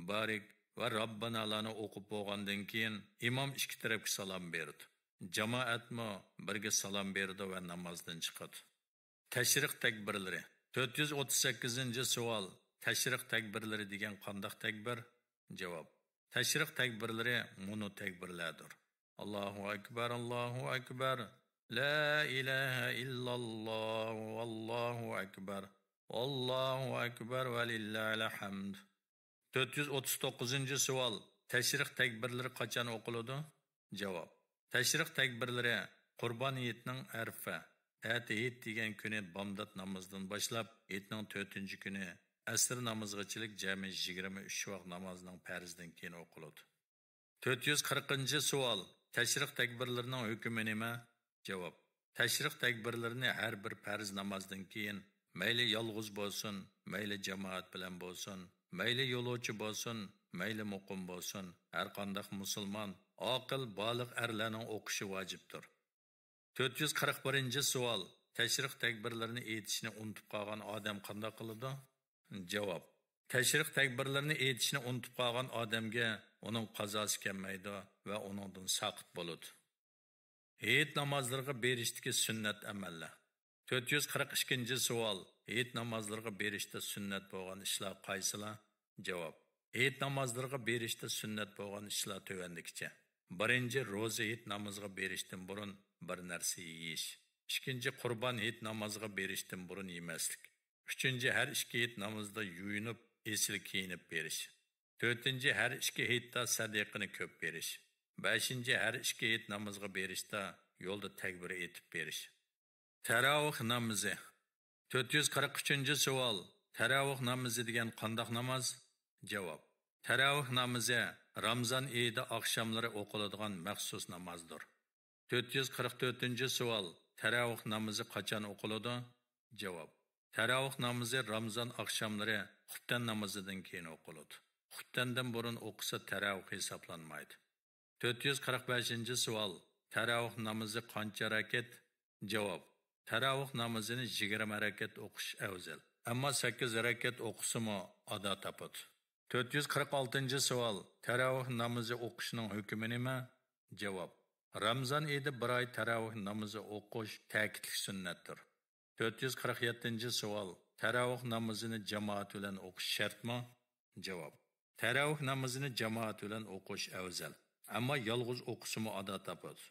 بارىك ۋە راببانالارنى ئوقۇپ بولغاندىن كېيىن، ئىمام ئىككى تەرەپكە سالام بېرىدۇ. جامائەتمۇ بىرگە سالام بېرىدۇ ۋە نامازدىن چىقىدۇ. تەشرىق تەكبىرلىرى. تۆت يۈز ئوتتۇز سەككىزىنچى سوئال، تەشرىق تەكبىرلىرى دېگەن قانداق تەكبىر؟ جاۋاب، تەشرىق تەكبىرلىرى مۇنۇ تەكبىرلەردۇر: ئاللاھۇ ئەكبەر، ئاللاھۇ ئەكبەر، لا ئىلاھە ئىللاللاھۇ، ئاللاھۇ ئەكبەر، ئاللاھۇ ئەكبەر ۋە لىللاھىل ھەمد. تۆت يۈز ئوتتۇز توققۇزىنچى سوئال، تەشرىق تەكبىرلىرى قاچان ئوقۇلىدۇ؟ جاۋاب، تەشرىق تەكبىرلىرى قۇربان ھېيتنىڭ ئەرفە، ئەتە ھېيت دېگەن كۈنى بامدات نامىزىدىن باشلاپ، ھېيتنىڭ تۆتىنچى كۈنى ئەسىر نامىزىغىچىلىك جەمئىي يىگىرمە ئۈچ ۋاق نامازنىڭ پەرزىدىن كېيىن ئوقۇلىدۇ. تۆت يۈز قىرىقىنچى سوئال، تەشرىق تەكبىرلىرىنىڭ ھۆكمى نېمە؟ جاۋاب، تەشرىق تەكبىرلىرىنى ھەر بىر پەرز نامازدىن كېيىن، مەيلى يالغۇز بولسۇن، مەيلى جامائەت بىلەن بولسۇن، مەيلى يولۇچى بولسۇن، مەيلى مۇقىم بولسۇن، ھەر قانداق مۇسۇلمان، ئاقىل، بالىغ ئەرلەرنىڭ ئوقۇشى ۋاجىپتۇر. تۆت يۈز قىرىق بىرىنچى سوئال، تەشرىق تەكبىرلىرىنى ئېيتىشنى ئۇنتۇپ قالغان ئادەم قانداق قىلىدۇ؟ جاۋاب، تەشرىق تەكبىرلىرىنى ئېيتىشنى ئۇنتۇپ قالغان ئادەمگە ئۇنىڭ قازاسى كەلمەيدۇ ۋە ئۇنىڭدىن ساقىت بولىدۇ. ھېيت نامازلىرىغا بېرىشتىكى سۈننەت ئەمەللەر. تۆت يۈز قىرىق ئىككىنچى سوئال، ھېيت نامازلىرىغا بېرىشتە سۈننەت بولغان ئىشلار قايسىلار؟ جاۋاب، ھېيت نامازلىرىغا بېرىشتە سۈننەت بولغان ئىشلار تۆۋەندىكىچە: بىرىنچى، روزا ھېيت نامىزىغا بېرىشتىن بۇرۇن بىر نەرسە يېيىش. ئىككىنچى، قۇربان ھېيت نامازىغا بېرىشتىن بۇرۇن يېمەسلىك. ئۈچىنچى، ھەر ئىككى ھېيت نامىزىدا يۇيۇنۇپ، ئېسىل كىيىنىپ بېرىش. تۆتىنچى، ھەر ئىككى ھېيتتا سەدىقىنى كۆپ بېرىش. بەشىنچى، ھەر ئىككى ھېيت نامىزىغا بېرىشتا يولدا تەكبىر ئېيتىپ بېرىش. تەراۋىھ نامىزى. تۆت يۈز قىرىق ئۈچىنچى سوئال، تەراۋىھ نامىزى دېگەن قانداق ناماز؟ جاۋاب، تەراۋىھ نامىزى رامزان ئېيىدا ئاخشاملىرى ئوقۇلىدىغان مەخسۇس نامازدۇر. تۆت يۈز قىرىق تۆتىنچى سوئال، تەراۋىھ نامىزى قاچان ئوقۇلىدۇ؟ جاۋاب، تەراۋىھ نامىزى رامزان ئاخشاملىرى خۇپتەن نامىزىدىن كېيىن ئوقۇلىدۇ. خۇپتەندىن بۇرۇن ئوقۇسا تەراۋىھ ھېسابلانمايدۇ. تۆت يۈز قىرىق بەشىنچى سوئال، تەراۋىھ نامىزى قانچە رەكەت؟ جاۋاب، تەراۋىھ نامىزىنى يىگىرمە رەكەت ئوقۇش ئەۋزەل. ئەمما سەككىز رەكەت ئوقۇسىمۇ ئادا تاپىدۇ. تۆت يۈز قىرىق ئالتىنچى سوئال، تەراۋىھ نامىزى ئوقۇشنىڭ ھۆكمى نېمە؟ جاۋاب، رامزان ئېيىدا بىر ئاي تەراۋىھ نامىزى ئوقۇش تەكىتلىك سۈننەتتۇر. تۆت يۈز قىرىق يەتتىنچى سوئال، تەراۋىھ نامىزىنى جامائەت بىلەن ئوقۇش شەرتمۇ؟ جاۋاب، تەراۋىھ نامىزىنى جامائەت بىلەن ئوقۇش ئەۋزەل. ئەمما يالغۇز ئوقۇسىمۇ ئادا تاپىدۇ.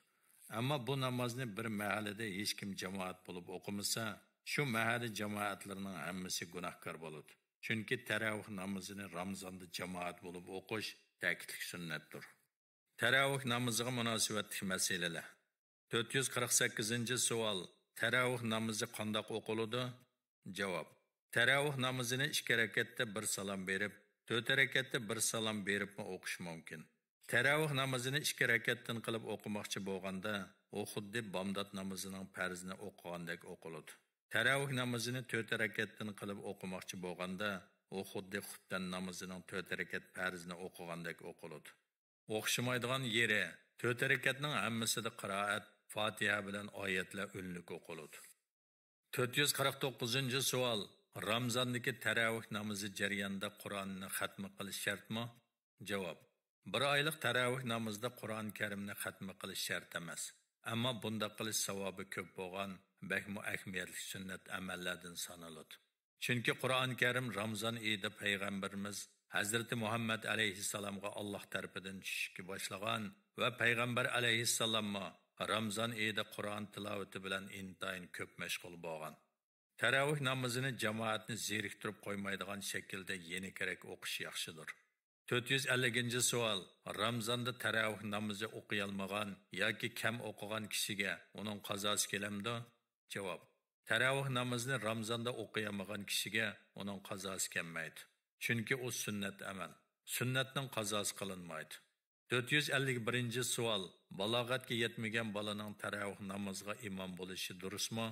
ئەمما بۇ نامازنى بىر مەھەللىدە ھېچكىم جامائەت بولۇپ ئوقۇمىسا، شۇ مەھەللە جامائەتلىرىنىڭ ھەممىسى گۇناھكار بولىدۇ. چۈنكى تەراۋىھ نامىزىنى رامزاندا جامائەت بولۇپ ئوقۇش تەكىتلىك سۈننەتتۇر. تەراۋىھ نامىزىغا مۇناسىۋەتلىك مەسىلىلەر. تۆت يۈز قىرىق سەككىزىنچى سوئال، تەراۋىھ نامىزى قانداق ئوقۇلىدۇ؟ جاۋاب، تەراۋىھ نامىزىنى ئىككى رەكەتتە بىر سالام بېرىپ، تۆت رەكەتتە بىر سالام بېرىپمۇ ئوقۇش مۇمكىن. تەراۋىھ نامىزىنى ئىككى رەكەتتىن قىلىپ ئوقۇماقچى بولغاندا، ئۇ خۇددى بامدات نامىزىنىڭ پەرزىنى ئوقۇغاندەك ئوقۇلىدۇ. تەراۋىھ نامىزىنى تۆت رەكەتتىن قىلىپ ئوقۇماقچى بولغاندا، ئۇ خۇددى خۇپتەن نامىزىنىڭ تۆت رەكەت پەرزىنى ئوقۇغاندەك ئوقۇلىدۇ. ئوخشىمايدىغان يېرى، تۆت رەكەتنىڭ ھەممىسىدە قىرائەت، فاتىھە بىلەن ئايەتلەر ئۈنلۈك ئوقۇلىدۇ. تۆت يۈز قىرىق توققۇزىنچى سوئال، رامزاندىكى تەراۋىھ نامىزى جەريانىدا قۇرئاننى خەتمە قىلىش شەرتمۇ؟ جاۋاب، بىر ئايلىق تەراۋىھ نامىزىدا قۇرئان كەرىمنى خەتمە قىلىش شەرت ئەمەس. ئەمما بۇنداق قىلىش ساۋابى كۆپ بولغان، بەكمۇ ئەھمىيەتلىك سۈننەت ئەمەللەردىن سانىلىدۇ. چۈنكى قۇرئان كەرىم رامزان ئېيىدا پەيغەمبىرىمىز ھەزرىتى مۇھەممەد ئەلەيھىسسالامغا ئاللاھ تەرىپىدىن چۈشۈشكە باشلىغان ۋە پەيغەمبەر ئەلەيھىسسالاممۇ رامزان ئېيىدا قۇرئان تىلاۋىتى بىلەن ئىنتايىن كۆپ مەشغۇل بولغان. تەراۋىھ نامىزىنى جامائەتنى زېرىكتۈرۈپ قويمايدىغان شەكىلدە يېنىكرەك ئوقۇش ياخشىدۇر. تۆت يۈز ئەللىكىنچى سوئال، رامزاندا تەراۋىھ نامىزى ئوقۇيالمىغان ياكى كەم ئوقۇغان كىشىگە ئۇنىڭ قازاسى كېلەمدۇ؟ جاۋاب، تەراۋىھ نامىزىنى رامزاندا ئوقۇيالمىغان كىشىگە ئۇنىڭ قازاسى كەلمەيدۇ. چۈنكى ئۇ سۈننەت ئەمەل. سۈننەتنىڭ قازاسى قىلىنمايدۇ. تۆت يۈز ئەللىك بىرىنچى سوئال، بالاغەتكە يەتمىگەن بالىنىڭ تەراۋىھ نامىزىغا ئىمام بولۇشى دۇرۇسمۇ؟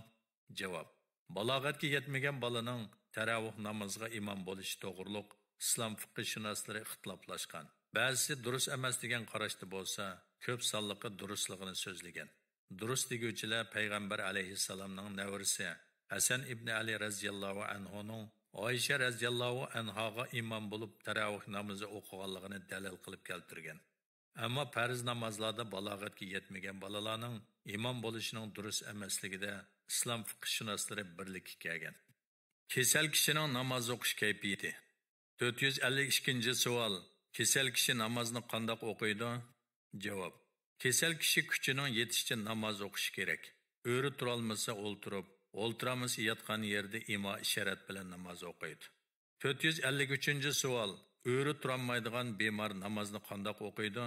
جاۋاب، بالاغەتكە يەتمىگەن بالىنىڭ تەراۋىھ نامىزىغا ئىمام بولۇشى توغرۇلۇق ئىسلام فىقھشۇناسلىرى ئىختىلاپلاشقان. بەزىسى دۇرۇس ئەمەس دېگەن قاراشتا بولسا، كۆپ سانلىقى دۇرۇسلۇقىنى سۆزلىگەن. دۇرۇس دېگۈچىلەر پەيغەمبەر ئەلەيھىسسالامنىڭ نەۋرىسى ھەسەن ئىبنى ئەلى رەزىياللاھۇ ئەنھۇنىڭ ئائىشە رەزىياللاھۇ ئەنھاغا ئىمام بولۇپ تەراۋىھ نامىزى ئوقۇغانلىقىنى دەلىل قىلىپ كەلتۈرگەن. ئەمما پەرز نامازلاردا بالاغەتكە يەتمىگەن بالىلارنىڭ ئىمام بولۇشىنىڭ دۇرۇس ئەمەسلىكىدە ئىسلام فىقىھشۇناسلىرى بىرلىككە كەلگەن. كېسەل كىشىنىڭ ناماز ئوقۇش كەيپىيىتى. تۆت يۈز ئەللىك ئىككىنچى سوئال. كېسەل كىشى نامازنى قانداق ئوقۇيدۇ؟ جاۋاب. كېسەل كىشى كۈچىنىڭ يېتىشىچە ناماز ئوقۇشى كېرەك. ئۆرە تۇرالمىسا ئولتۇرۇپ، ئولتۇرالمىسا ياتقان يېرىدە ئىما ئىشارەت بىلەن ناماز ئوقۇيدۇ. تۆت يۈز ئەللىك ئۈچىنچى سوئال. ئۆرە تۇرالمايدىغان بىمار نامازنى قانداق ئوقۇيدۇ؟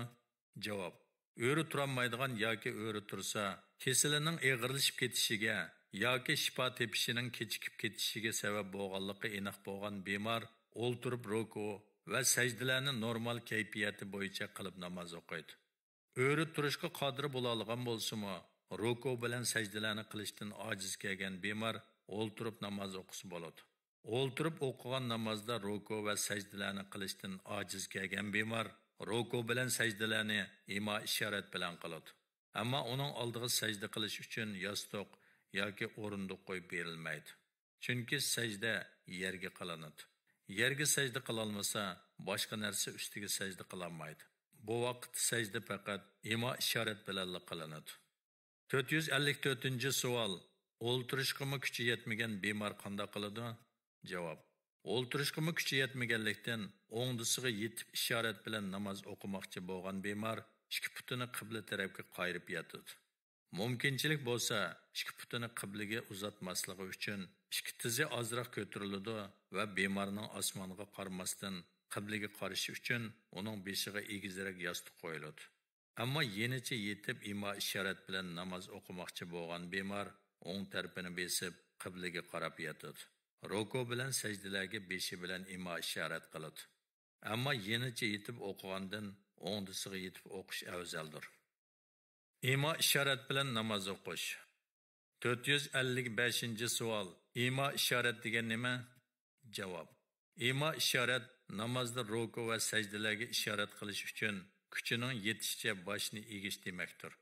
جاۋاب. ئۆرە تۇرالمايدىغان ياكى ئۆرە تۇرسا، كېسىلىنىڭ ئېغىرلىشىپ كېتىشىگە ياكى شىپا تېپىشىنىڭ كېچىكىپ كېتىشىگە سەۋەب بولغانلىقى ئېنىق بولغان بىمار ئولتۇرۇپ رۇكۇ ۋە سەجدىلەرنى نورمال كەيپىياتى بويىچە قىلىپ ناماز ئوقۇيدۇ. ئۆرە تۇرۇشقا قادىر بولالىغان بولسىمۇ، رۇكۇ بىلەن سەجدىلەرنى قىلىشتىن ئاجىز كەلگەن بىمار ئولتۇرۇپ ناماز ئوقۇسا بولىدۇ. ئولتۇرۇپ ئوقۇغان نامازدا رۇكۇ ۋە سەجدىلەرنى قىلىشتىن ئاجىز كەلگەن بىمار رۇكۇ بىلەن سەجدىلەرنى ئىما ئىشارەت بىلەن قىلىدۇ. ئەمما ئۇنىڭ ئالدىغا سەجدە قىلىش ئۈچۈن ياستۇق ياكى ئورۇندۇق قويۇپ بېرىلمەيدۇ. چۈنكى سەجدە يەرگە قىلىنىدۇ. يەرگە سەجدە قىلالمىسا، باشقا نەرسە ئۈستىگە سەجدە قىلالمايدۇ. بۇ ۋاقىتتا سەجدە پەقەت ئىما ئىشارەت بىلەنلا قىلىنىدۇ. تۆت يۈز ئەللىك تۆتىنچى سوئال. ئولتۇرۇشقىمۇ كۈچى يەتمىگەن بىمار قانداق قىلىدۇ؟ جاۋاب. ئولتۇرۇشقىمۇ كۈچى يەتمىگەنلىكتىن، ئوڭدىسىغا يېتىپ ئىشارەت بىلەن ناماز ئوقۇماقچى بولغان بىمار ئىككى پۇتىنى قىبلە تەرەپكە قايرىپ ياتىدۇ. مۇمكىنچىلىك بولسا، ئىككى پۇتىنى قىبلىگە ئۇزاتماسلىقى ئۈچۈن، ئىككى تىزى ئازراق كۆتۈرۈلىدۇ ۋە بىمارنىڭ ئاسمانغا قارىماستىن، قىبلىگە قارىشى ئۈچۈن ئۇنىڭ بېشىغا ئېگىزرەك ياستۇق قويۇلىدۇ. ئەمما يېنىچە يېتىپ، ئىما ئىشارەت بىلەن ناماز ئوقۇماقچى بولغان بىمار ئوڭ تەرىپىنى بېسىپ، قىبلىگە قاراپ ياتىدۇ. رۇكۇ بىلەن سەجدىلەرگە بېشى بىلەن ئىما ئىشارەت قىلىدۇ. ئەمما يېنىچە يېتىپ ئوقۇغاندىن، ئوڭدىسىغا يېتىپ ئوقۇش ئەۋزەلدۇر. ئىما ئىشارەت بىلەن ناماز ئوقۇش. تۆت يۈز ئەللىك بەشىنچى سوئال. ئىما ئىشارەت دېگەن نېمە؟ جاۋاب. ئىما ئىشارەت نامازدا رۇكۇ ۋە سەجدىلەرگە ئىشارەت قىلىش ئۈچۈن كۈچىنىڭ يېتىشىچە باشنى ئېگىش دېمەكتۇر.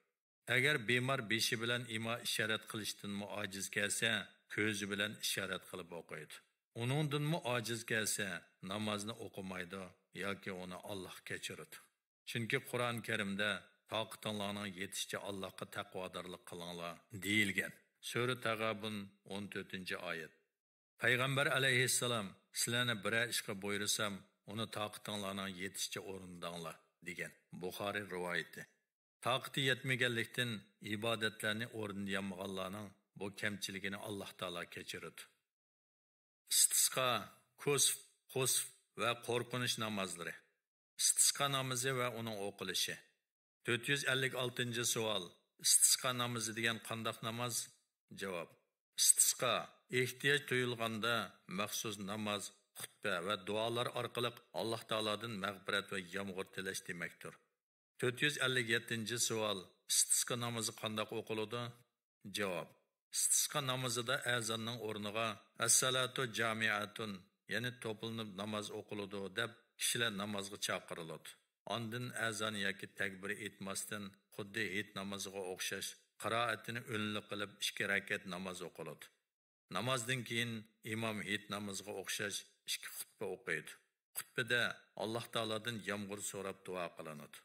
ئەگەر بىمار بېشى بىلەن ئىما ئىشارەت قىلىشتىنمۇ ئاجىز كەلسە، كۆزى بىلەن ئىشارەت قىلىپ ئوقۇيدۇ. ئۇنىڭدىنمۇ ئاجىز كەلسە، نامازنى ئوقۇمايدۇ ياكى ئۇنى ئاللاھ كەچۈرىدۇ. چۈنكى قۇرئان كەرىمدە، «تاقىتىڭلارنىڭ يېتىشىچە ئاللاھقا تەقۋادارلىق قىلىڭلار» دېيىلگەن. سۈرە تەغابۇن، ئون تۆتىنچى ئايەت. پەيغەمبەر ئەلەيھىسسالام، «سىلەرنى بىرەر ئىشقا بۇيرۇسام، ئۇنى تاقىتىڭلارنىڭ يېتىشىچە ئورۇنداڭلار» دېگەن. بۇخارىي رىۋايىتى. تاقىتى يەتمىگەنلىكتىن ئىبادەتلەرنى ئورۇندىيالمىغانلارنىڭ بۇ كەمچىلىكىنى ئاللاھ تائالا كەچۈرىدۇ. ئىستىسقا، كۇسف، خۇسف ۋە قورقۇنچ نامازلىرى. ئىستىسقا نامىزى ۋە ئۇنىڭ ئوقۇلۇشى. تۆت يۈز ئەللىك ئالتىنچى سوئال. ئىستىسقا نامىزى دېگەن قانداق ناماز؟ جاۋاب. ئىستىسقا، ئېھتىياج تۇيۇلغاندا مەخسۇس ناماز، خۇتبە ۋە دۇئالار ئارقىلىق ئاللاھ تائالادىن مەغپىرەت ۋە يامغۇر تىلەش دېمەكتۇر. تۆت يۈز ئەللىك يەتتىنچى سوئال. ئىستىسقا نامىزى قانداق ئوقۇلىدۇ؟ جاۋاب. ئىستىسقا نامىزىدا ئەزاننىڭ ئورنىغا «ئەسسالاتۇ جامىئەتۇن»، يەنى «توپلىنىپ ناماز ئوقۇلىدۇ» دەپ، كىشىلەر نامازغا چاقىرىلىدۇ. ئاندىن ئەزان ياكى تەكبىر ئېيتماستىن، خۇددى ھېيت نامىزىغا ئوخشاش، قىرائىتىنى ئۈنلۈك قىلىپ، ئىككى رەكەت ناماز ئوقۇلىدۇ. نامازدىن كېيىن ئىمام ھېيت نامىزىغا ئوخشاش ئىككى خۇتبە ئوقۇيدۇ. خۇتبىدە ئاللاھ تائالادىن يامغۇر سوراپ دۇئا قىلىنىدۇ.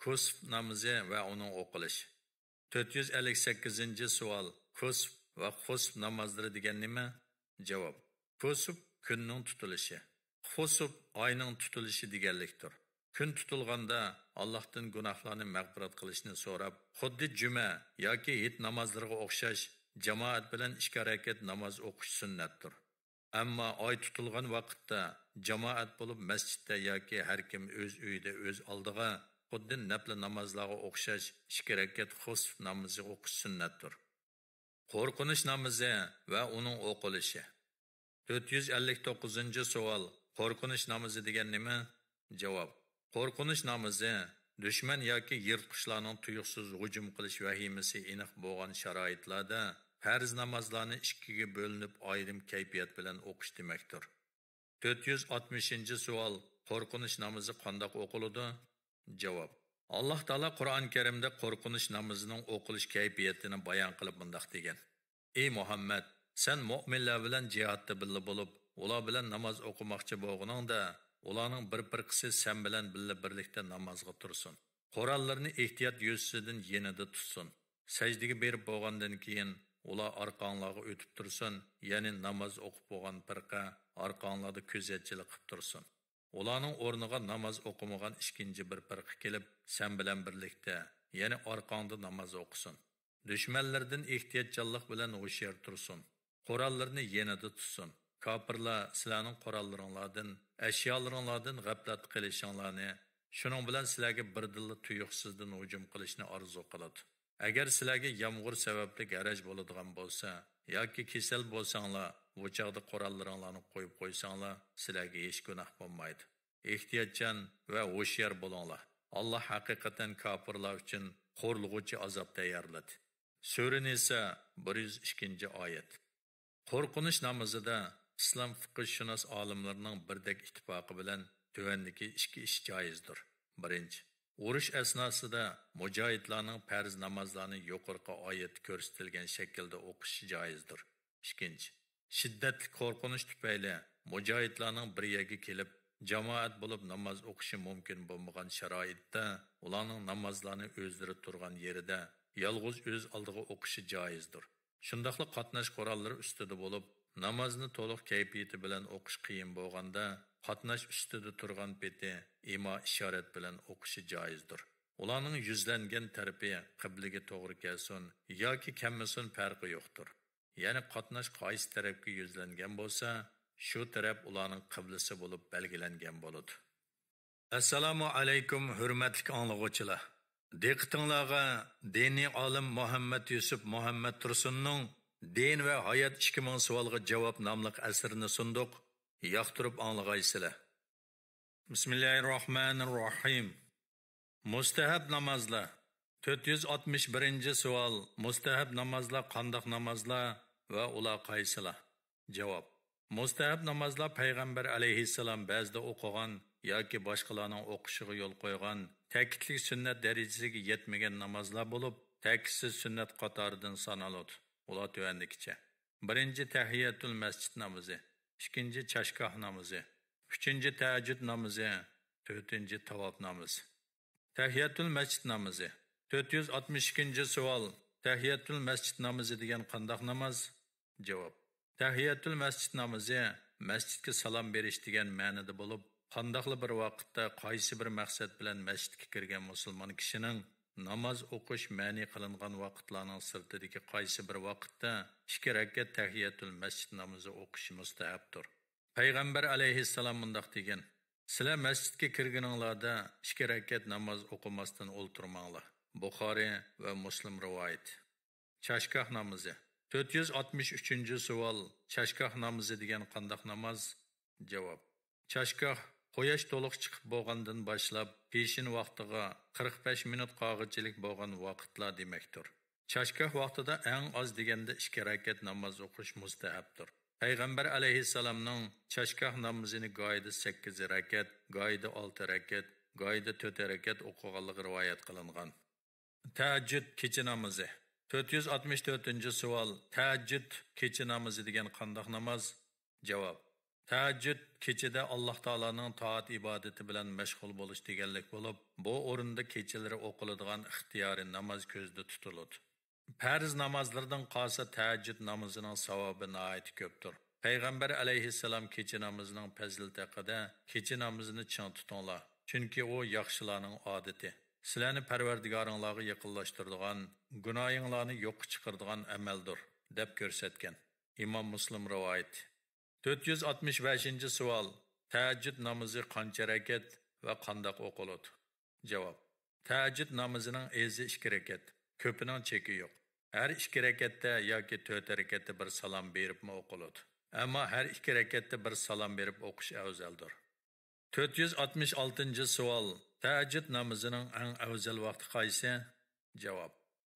كۇسف نامىزى ۋە ئۇنىڭ ئوقۇلۇشى. تۆت يۈز ئەللىك سەككىزىنچى سوئال. كۇسف ۋە خۇسف نامازلىرى دېگەن نېمە؟ جاۋاب. كۇسف كۈننىڭ تۇتۇلۇشى. خۇسف ئاينىڭ تۇتۇلۇشى دېگەنلىكتۇر. كۈن تۇتۇلغاندا ئاللاھتىن گۇناھلارنى مەغپىرەت قىلىشنى سوراپ، خۇددى جۈمە ياكى ھېيت نامازلىرىغا ئوخشاش جامائەت بىلەن ئىككى رەكەت ناماز ئوقۇش سۈننەتتۇر. ئەمما ئاي تۇتۇلغان ۋاقىتتا جامائەت بولۇپ مەسچىتتە ياكى ھەر كىم ئۆز ئۆيىدە ئۆز ئالدىغا خۇددى نەپلى نامازلارغا ئوخشاش ئىككى رەكەت خۇسف نامىزى ئوقۇش سۈننەتتۇر. قورقۇنچ نامىزى ۋە ئۇنىڭ ئوقۇلۇشى. تۆت يۈز ئەللىك توققۇزىنچى سوئال. قورقۇنچ نامىزى دېگەن نېمە؟ جاۋاب. قورقۇنچ نامىزى دۈشمەن ياكى يىرتقۇچلارنىڭ تۇيۇقسىز ھۇجۇم قىلىش ۋەھىمىسى ئېنىق بولغان شارائىتلاردا پەرز نامازلارنى ئىككىگە بۆلۈنۈپ ئايرىم كەيپىيات بىلەن ئوقۇش دېمەكتۇر. تۆت يۈز ئاتمىشىنچى سوئال. قورقۇنچ نامىزى قانداق ئوقۇلىدۇ؟ جاۋاب. ئاللاھ تائالا قۇرئان كەرىمدە قورقۇنچ نامىزىنىڭ ئوقۇلۇش كەيپىياتىنى بايان قىلىپ مۇنداق دېگەن: «ئى مۇھەممەد، سەن مۆمىنلەر بىلەن جىھادتا بىللە بولۇپ، ئۇلار بىلەن ناماز ئوقۇماقچى بولغىنىڭدا، ئۇلارنىڭ بىر پىرقىسى سەن بىلەن بىللە بىرلىكتە نامازغا تۇرسۇن. قوراللىرىنى ئېھتىيات يۈزىسىدىن يېنىدا تۇتسۇن. سەجدىگە بېرىپ بولغاندىن كېيىن، ئۇلار ئارقاڭلارغا ئۆتۈپ تۇرسۇن، يەنى ناماز ئوقۇپ بولغان پىرقە ئارقاڭلاردا كۆزەتچىلىك قىپ تۇرسۇن. ئۇلارنىڭ ئورنىغا ناماز ئوقۇمىغان ئىككىنچى بىر پىرقە كېلىپ، سەن بىلەن بىرلىكتە، يەنى ئارقاڭدا ناماز ئوقۇسۇن. دۈشمەنلىرىدىن ئېھتىياتچانلىق بىلەن ھوشيار تۇرسۇن. قوراللىرىنى يېنىدا تۇتسۇن. كاپىرلار سىلەرنىڭ قوراللىرىڭلاردىن، ئەشيالىرىڭلاردىن غەپلەتتە قېلىشىڭلارنى، شۇنىڭ بىلەن سىلەرگە بىردىنلا تۇيۇقسىزدىن ھۇجۇم قىلىشنى ئارزۇ قىلىدۇ. ئەگەر سىلەرگە يامغۇر سەۋەبلىك ھەرەج بولىدىغان بولسا ياكى كېسەل بولساڭلار، بۇ چاغدا قوراللىرىڭلارنى قويۇپ قويساڭلار، سىلەرگە ھېچ گۇناھ بولمايدۇ. ئېھتىياتچان ۋە ھوشيار بولۇڭلار. ئاللا ھەقىقەتەن كاپىرلار ئۈچۈن خورلىغۇچى ئازاب تەييارلىدى. سۈرە نىسا، بىر يۈز ئىككىنچى ئايەت. قورقۇنچ نامىزىدا ئىسلام فىقىھشۇناس ئالىملىرىنىڭ بىردەك ئىتتىپاقى بىلەن تۆۋەندىكى ئىككى ئىش جايىزدۇر. بىرىنچى، ئۇرۇش ئەسناسىدا مۇجاھىدلارنىڭ پەرز نامازلارنى يۇقىرىقى ئايەتتە كۆرسىتىلگەن شەكىلدە ئوقۇشى جايىزدۇر. ئىككىنچى، شىددەتلىك قورقۇنچ تۈپەيلى مۇجاھىدلارنىڭ بىر يەرگە كېلىپ، جامائەت بولۇپ ناماز ئوقۇشى مۇمكىن بولمىغان شارائىتتا، ئۇلارنىڭ نامازلارنى ئۆزلىرى تۇرغان يېرىدە يالغۇز ئۆز ئالدىغا ئوقۇشى جايىزدۇر. شۇنداقلا قاتناش قوراللىرى ئۈستىدە بولۇپ، نامازنى تولۇق كەيپىيىتى بىلەن ئوقۇش قىيىن بولغاندا، قاتناش ئۈستىدە تۇرغان پېتى ئىما ئىشارەت بىلەن ئوقۇشى جايىزدۇر. ئۇلارنىڭ يۈزلەنگەن تەرىپى قىبلىگە توغرا كەلسۇن ياكى كەلمىسۇن پەرقى يوقتۇر. يەنى قاتناش قايسى تەرەپكە يۈزلەنگەن بولسا، شۇ تەرەپ ئۇلارنىڭ قىبلىسى بولۇپ بەلگىلەنگەن بولىدۇ. ئەسسالامۇ ئەلەيكۇم، ھۆرمەتلىك ئاڭلىغۇچىلار! دىققىتىڭلارغا دىنىي ئالىم مۇھەممەد يۈسۈپ مۇھەممەد تۇرسۇننىڭ دىن ۋە ھايات ئىككى مىڭ سوئالغا جاۋاب ناملىق ئەسىرىنى سۇندۇق. ياقتۇرۇپ ئاڭلىغايسىلەر. بىسمىللاھىرراھمانىرراھىم. مۇستەھەب نامازلار. تۆت يۈز ئاتمىش بىرىنچى سوئال، مۇستەھەب نامازلار قانداق نامازلار ۋە ئۇلار قايسىلار؟ جاۋاب. مۇستەھەب نامازلار پەيغەمبەر ئەلەيھىسسالام بەزىدە ئوقۇغان ياكى باشقىلارنىڭ ئوقۇشىغا يول قويغان تەكىتلىك سۈننەت دەرىجىسىگە يەتمىگەن نامازلار بولۇپ، تەكىتسىز سۈننەت قاتارىدىن سانىلىدۇ. ئۇلار تۆۋەندىكىچە. بىرىنچى تەھىيەتۇل مەسچىت نامىزى، ئىككىنچى چاشگاھ نامىزى، ئۈچىنچى تەھەججۇد نامىزى، تۆتىنچى تاۋاپ نامىزى. تەھىيەتۇل مەسچىت نامىزى. تۆت يۈز ئاتمىش ئىككىنچى سوئال، تەھىيەتۇل مەسچىت نامىزى دېگەن قانداق ناماز؟ جاۋاب. تەھىيەتۇل مەسچىت نامىزى مەسچىتكە سالام بېرىش دېگەن مەنىدە بولۇپ، قانداقلا بىر ۋاقىتتا قايسى بىر مەقسەت بىلەن مەسچىتكە كىرگەن مۇسۇلمان كىشىنىڭ ناماز ئوقۇش مەنئى قىلىنغان ۋاقىتلارنىڭ سىرتىدىكى قايسى بىر ۋاقىتتا ئىككى رەكەت تەھىيەتۇل مەسچىت نامىزى ئوقۇشى مۇستەھەبتۇر. پەيغەمبەر ئەلەيھىسسالام مۇنداق دېگەن: «سىلەر مەسچىتكە كىرگىنىڭلاردا ئىككى رەكەت ناماز ئوقۇماستىن ئولتۇرماڭلار.» بۇخارىي ۋە مۇسلىم رىۋايىتى. چاشگاھ نامىزى. تۆت يۈز ئاتمىش ئۈچىنچى سوئال، چاشگاھ نامىزى دېگەن قانداق ناماز؟ جاۋاب. چاشگاھ قۇياش تولۇق چىقىپ بولغاندىن باشلاپ پېشىن ۋاقتىغا قىرىق بەش مىنۇت قالغۇچىلىك بولغان ۋاقىتلار دېمەكتۇر. چاشگاھ ۋاقتىدا ئەڭ ئاز دېگەندە ئىككى رەكەت ناماز ئوقۇش مۇستەھەبتۇر. پەيغەمبەر ئەلەيھىسسالامنىڭ چاشگاھ نامىزىنى گاھىدا سەككىز رەكەت، گاھىدا ئالتە رەكەت، گاھىدا تۆت رەكەت ئوقۇغانلىقى رىۋايەت قىلىنغان. تەھەججۇد كېچە نامىزى. تۆت يۈز ئاتمىش تۆتىنچى سوئال، تەھەججۇد كېچە نامىزى دېگەن قانداق ناماز؟ جاۋاب. تەھەججۇد كېچىدە ئاللاھ تائالانىڭ تائەت ئىبادىتى بىلەن مەشغۇل بولۇش دېگەنلىك بولۇپ، بۇ ئورۇندا كېچىلىرى ئوقۇلىدىغان ئىختىيارىي ناماز كۆزدە تۇتۇلىدۇ. پەرز نامازلىرىدىن قالسا تەھەججۇد نامىزىنىڭ ساۋابى ناھايىتى كۆپتۇر. پەيغەمبەر ئەلەيھىسسالام كېچە نامىزىنىڭ پەزىلىتى ھەققىدە: «كېچە نامىزىنى چىڭ تۇتۇڭلار، چۈنكى ئۇ ياخشىلارنىڭ ئادىتى. سىلەرنى پەرۋەردىگارىڭلارغا يېقىنلاشتۇرىدىغان، گۇناھىڭلارنى يوققا چىقىرىدىغان ئەمەلدۇر» دەپ كۆرسەتكەن. ئىمام مۇسلىم رىۋايىتى. تۆت يۈز ئاتمىش بەشىنچى سوئال، تەھەججۇد نامىزى قانچە رەكەت ۋە قانداق ئوقۇلىدۇ؟ جاۋاب. تەھەججۇد نامىزىنىڭ ئېزى ئىككى رەكەت، كۆپىنىڭ چېكى يوق. ھەر ئىككى رەكەتتە ياكى تۆت رەكەتتە بىر سالام بېرىپمۇ ئوقۇلىدۇ. ئەمما ھەر ئىككى رەكەتتە بىر سالام بېرىپ ئوقۇش ئەۋزەلدۇر. تۆت يۈز ئاتمىش ئالتىنچى سوئال، تەھەججۇد نامىزىنىڭ ئەڭ ئەۋزەل ۋاقتى قايسى؟ جاۋاب.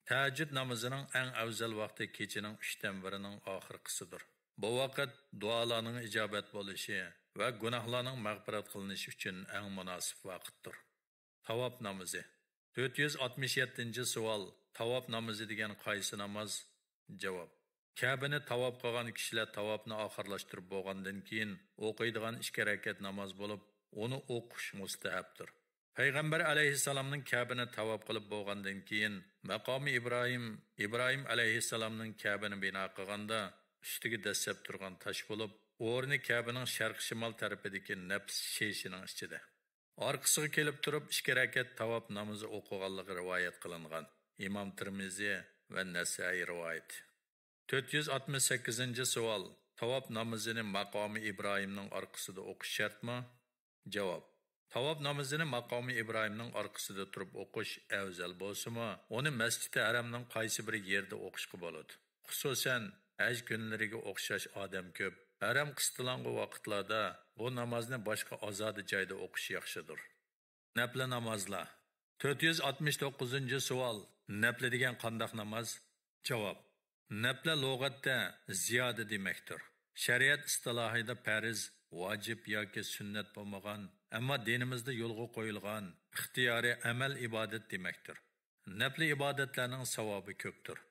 تەھەججۇد نامىزىنىڭ ئەڭ ئەۋزەل ۋاقتى كېچىنىڭ ئۈچتىن بىرىنىڭ ئاخىرقىسىدۇر. بۇ ۋاقىت دۇئالارنىڭ ئىجابەت بولۇشى ۋە گۇناھلارنىڭ مەغپىرەت قىلىنىشى ئۈچۈن ئەڭ مۇناسىپ ۋاقىتتۇر. تاۋاپ نامىزى. تۆت يۈز ئاتمىش يەتتىنچى سوئال، تاۋاپ نامىزى دېگەن قايسى ناماز؟ جاۋاب. كەبىنى تاۋاپ قىلغان كىشىلەر تاۋاپنى ئاخىرلاشتۇرۇپ بولغاندىن كېيىن ئوقۇيدىغان ئىككى رەكەت ناماز بولۇپ، ئۇنى ئوقۇش مۇستەھەپتۇر. پەيغەمبەر ئەلەيھىسسالامنىڭ كەبىنى تاۋاپ قىلىپ بولغاندىن كېيىن، ماقامى ئىبراھىم، ئىبراھىم ئەلەيھىسسالامنىڭ كەبىنى بىنا قىلغاندا، ئۈستىگە دەسسەپ تۇرغان تاش بولۇپ، ئورنى كەبىنىڭ شەرقىي شىمال تەرىپىدىكى نەپىس شېشىنىڭ ئىچىدە. ئارقىسىغا كېلىپ تۇرۇپ، ئىككى رەكەت تاۋاپ نامىزى ئوقۇغانلىقى رىۋايەت قىلىنغان. ئىمام تىرمىزى ۋە نەسائىي رىۋايىتى. تۆت يۈز ئاتمىش سەككىزىنچى سوئال. تاۋاپ نامىزىنى ماقامى ئىبراھىمنىڭ ئارقىسىدا ئوقۇش شەرتمۇ؟ جاۋاب. تاۋاپ نامىزىنى ماقامى ئىبراھىمنىڭ ئارقىسىدا تۇرۇپ ئوقۇش ئەۋزەل بولسىمۇ، ئۇنى مەسچىدى ھەرەمنىڭ قايسى بىر يېرىدە ئوقۇشقا بولىدۇ. خۇسۇسەن، ھەج كۈنلىرىگە ئوخشاش ئادەم كۆپ، ھەرەم قىستىلاڭغۇ ۋاقىتلاردا بۇ نامازنى باشقا ئازادە جايدا ئوقۇش ياخشىدۇر. نەپلى نامازلار. تۆت يۈز ئاتمىش توققۇزىنچى سوئال. نەپلى دېگەن قانداق ناماز؟ جاۋاب. نەپلى لۇغەتتە زىيادە دېمەكتۇر. شەرىئەت ئىستىلاھىدا پەرز، ۋاجىپ ياكى سۈننەت بولمىغان، ئەمما دىنىمىزدا يولغا قويۇلغان ئىختىيارىي ئەمەل ئىبادەت دېمەكتۇر. نەپلى ئىبادەتلەرنىڭ ساۋابى كۆپتۇر.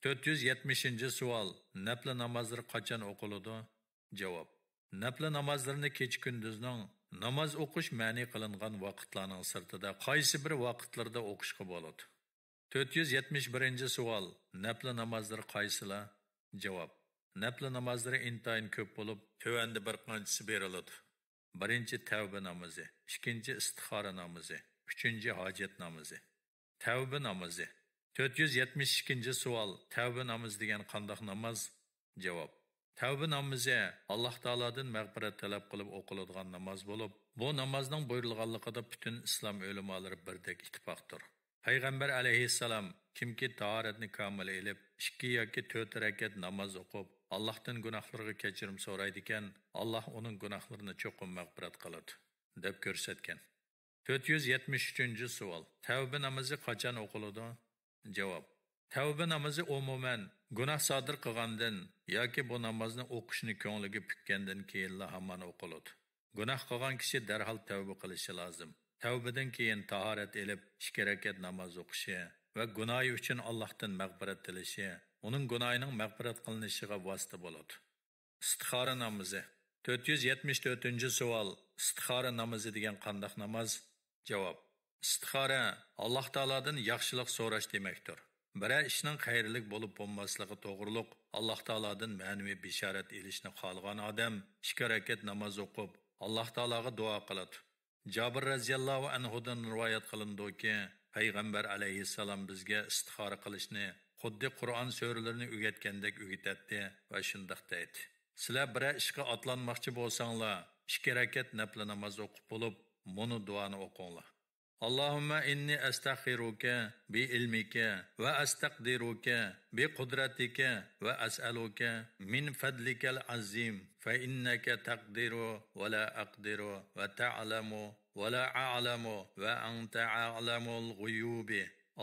تۆت يۈز يەتمىشىنچى سوئال. نەپلى نامازلىرى قاچان ئوقۇلىدۇ؟ جاۋاب. نەپلى نامازلىرىنى كېچە-كۈندۈزنىڭ ناماز ئوقۇش مەنئى قىلىنغان ۋاقىتلارنىڭ سىرتىدا قايسى بىر ۋاقىتلىرىدا ئوقۇشقا بولىدۇ. تۆت يۈز يەتمىش بىرىنچى سوئال. نەپلى نامازلىرى قايسىلار؟ جاۋاب. نەپلى نامازلىرى ئىنتايىن كۆپ بولۇپ، تۆۋەندە بىر قانچىسى بېرىلىدۇ. بىرىنچى، تەۋبە نامىزى. ئىككىنچى، ئىستىخارە نامىزى. ئۈچىنچى، ھاجەت نامىزى. تەۋبە نامىزى. تۆت يۈز يەتمىش ئىككىنچى سوئال. تەۋبە نامىزى دېگەن قانداق ناماز؟ جاۋاب. تەۋبە نامىزى ئاللاھ تائالادىن مەغپىرەت تەلەپ قىلىپ ئوقۇلىدىغان ناماز بولۇپ، بۇ نامازنىڭ بۇيرۇلغانلىقىدا پۈتۈن ئىسلام ئۆلىمالىرى بىردەك ئىتتىپاقتۇر. پەيغەمبەر ئەلەيھىسسالام، كىمكى تاھارەتنى كامىل ئېلىپ، ئىككى ياكى تۆت رەكەت ناماز ئوقۇپ، ئاللاھتىن گۇناھلىرىغا كەچۈرۈم سورايدىكەن، ئاللاھ ئۇنىڭ گۇناھلىرىنى چوقۇم مەغپىرەت قىلىدۇ، دەپ كۆرسەتكەن. تۆت يۈز يەتمىش ئۈچىنچى سوئال. تەۋبە نامىزى قاچان ئوقۇلىدۇ؟ جاۋاب. تەۋبە نامىزى ئومۇمەن گۇناھ سادىر قىلغاندىن ياكى بۇ نامازنى ئوقۇشنى كۆڭلىگە پۈككەندىن كېيىنلا ھامان ئوقۇلىدۇ. گۇناھ قىلغان كىشى دەرھال تەۋبە قىلىشى لازىم. تەۋبىدىن كېيىن تاھارەت ئېلىپ، ئىككى رەكەت ناماز ئوقۇشى ۋە گۇناھى ئۈچۈن ئاللاھتىن مەغپىرەت تىلىشى ئۇنىڭ گۇناھىنىڭ مەغپىرەت قىلىنىشىغا ۋاسىتە بولىدۇ. ئىستىخارە نامىزى. تۆت يۈز يەتمىش تۆتىنچى سوئال. ئىستىخارە نامىزى دېگەن قانداق ناماز؟ جاۋاب. ئىستىخارە ئاللاھ تائالادىن ياخشىلىق سوراش دېمەكتۇر. بىرەر ئىشنىڭ خەيرلىك بولۇپ بولماسلىقى توغرۇلۇق ئاللاھ تائالادىن مەنىۋى بېشارەت ئېلىشنى خالىغان ئادەم ئىككى رەكەت ناماز ئوقۇپ، ئاللاھ تائالاغا دۇئا قىلىدۇ. جابىر رەزىياللاھۇ ئەنھۇدىن رىۋايەت قىلىنىدۇكى، پەيغەمبەر ئەلەيھىسسالام بىزگە ئىستىخارە قىلىشنى خۇددى قۇرئان سۈرىلىرىنى ئۆگەتكەندەك ئۆگىتەتتى ۋە شۇنداق دەيتتى: سىلەر بىرەر ئىشقا ئاتلانماقچى بولساڭلار، ئىككى رەكەت نەپلى ناماز ئوقۇپ بولۇپ، مۇنۇ دۇئانى ئوقۇڭلار. اللهم إني أستخيرك بعلمك وأستقدرك بقدرتك وأسألك من فضلك العظيم، فإنك تقدر ولا أقدر، وتعلم ولا أعلم، وأنت أعلم الغيوب.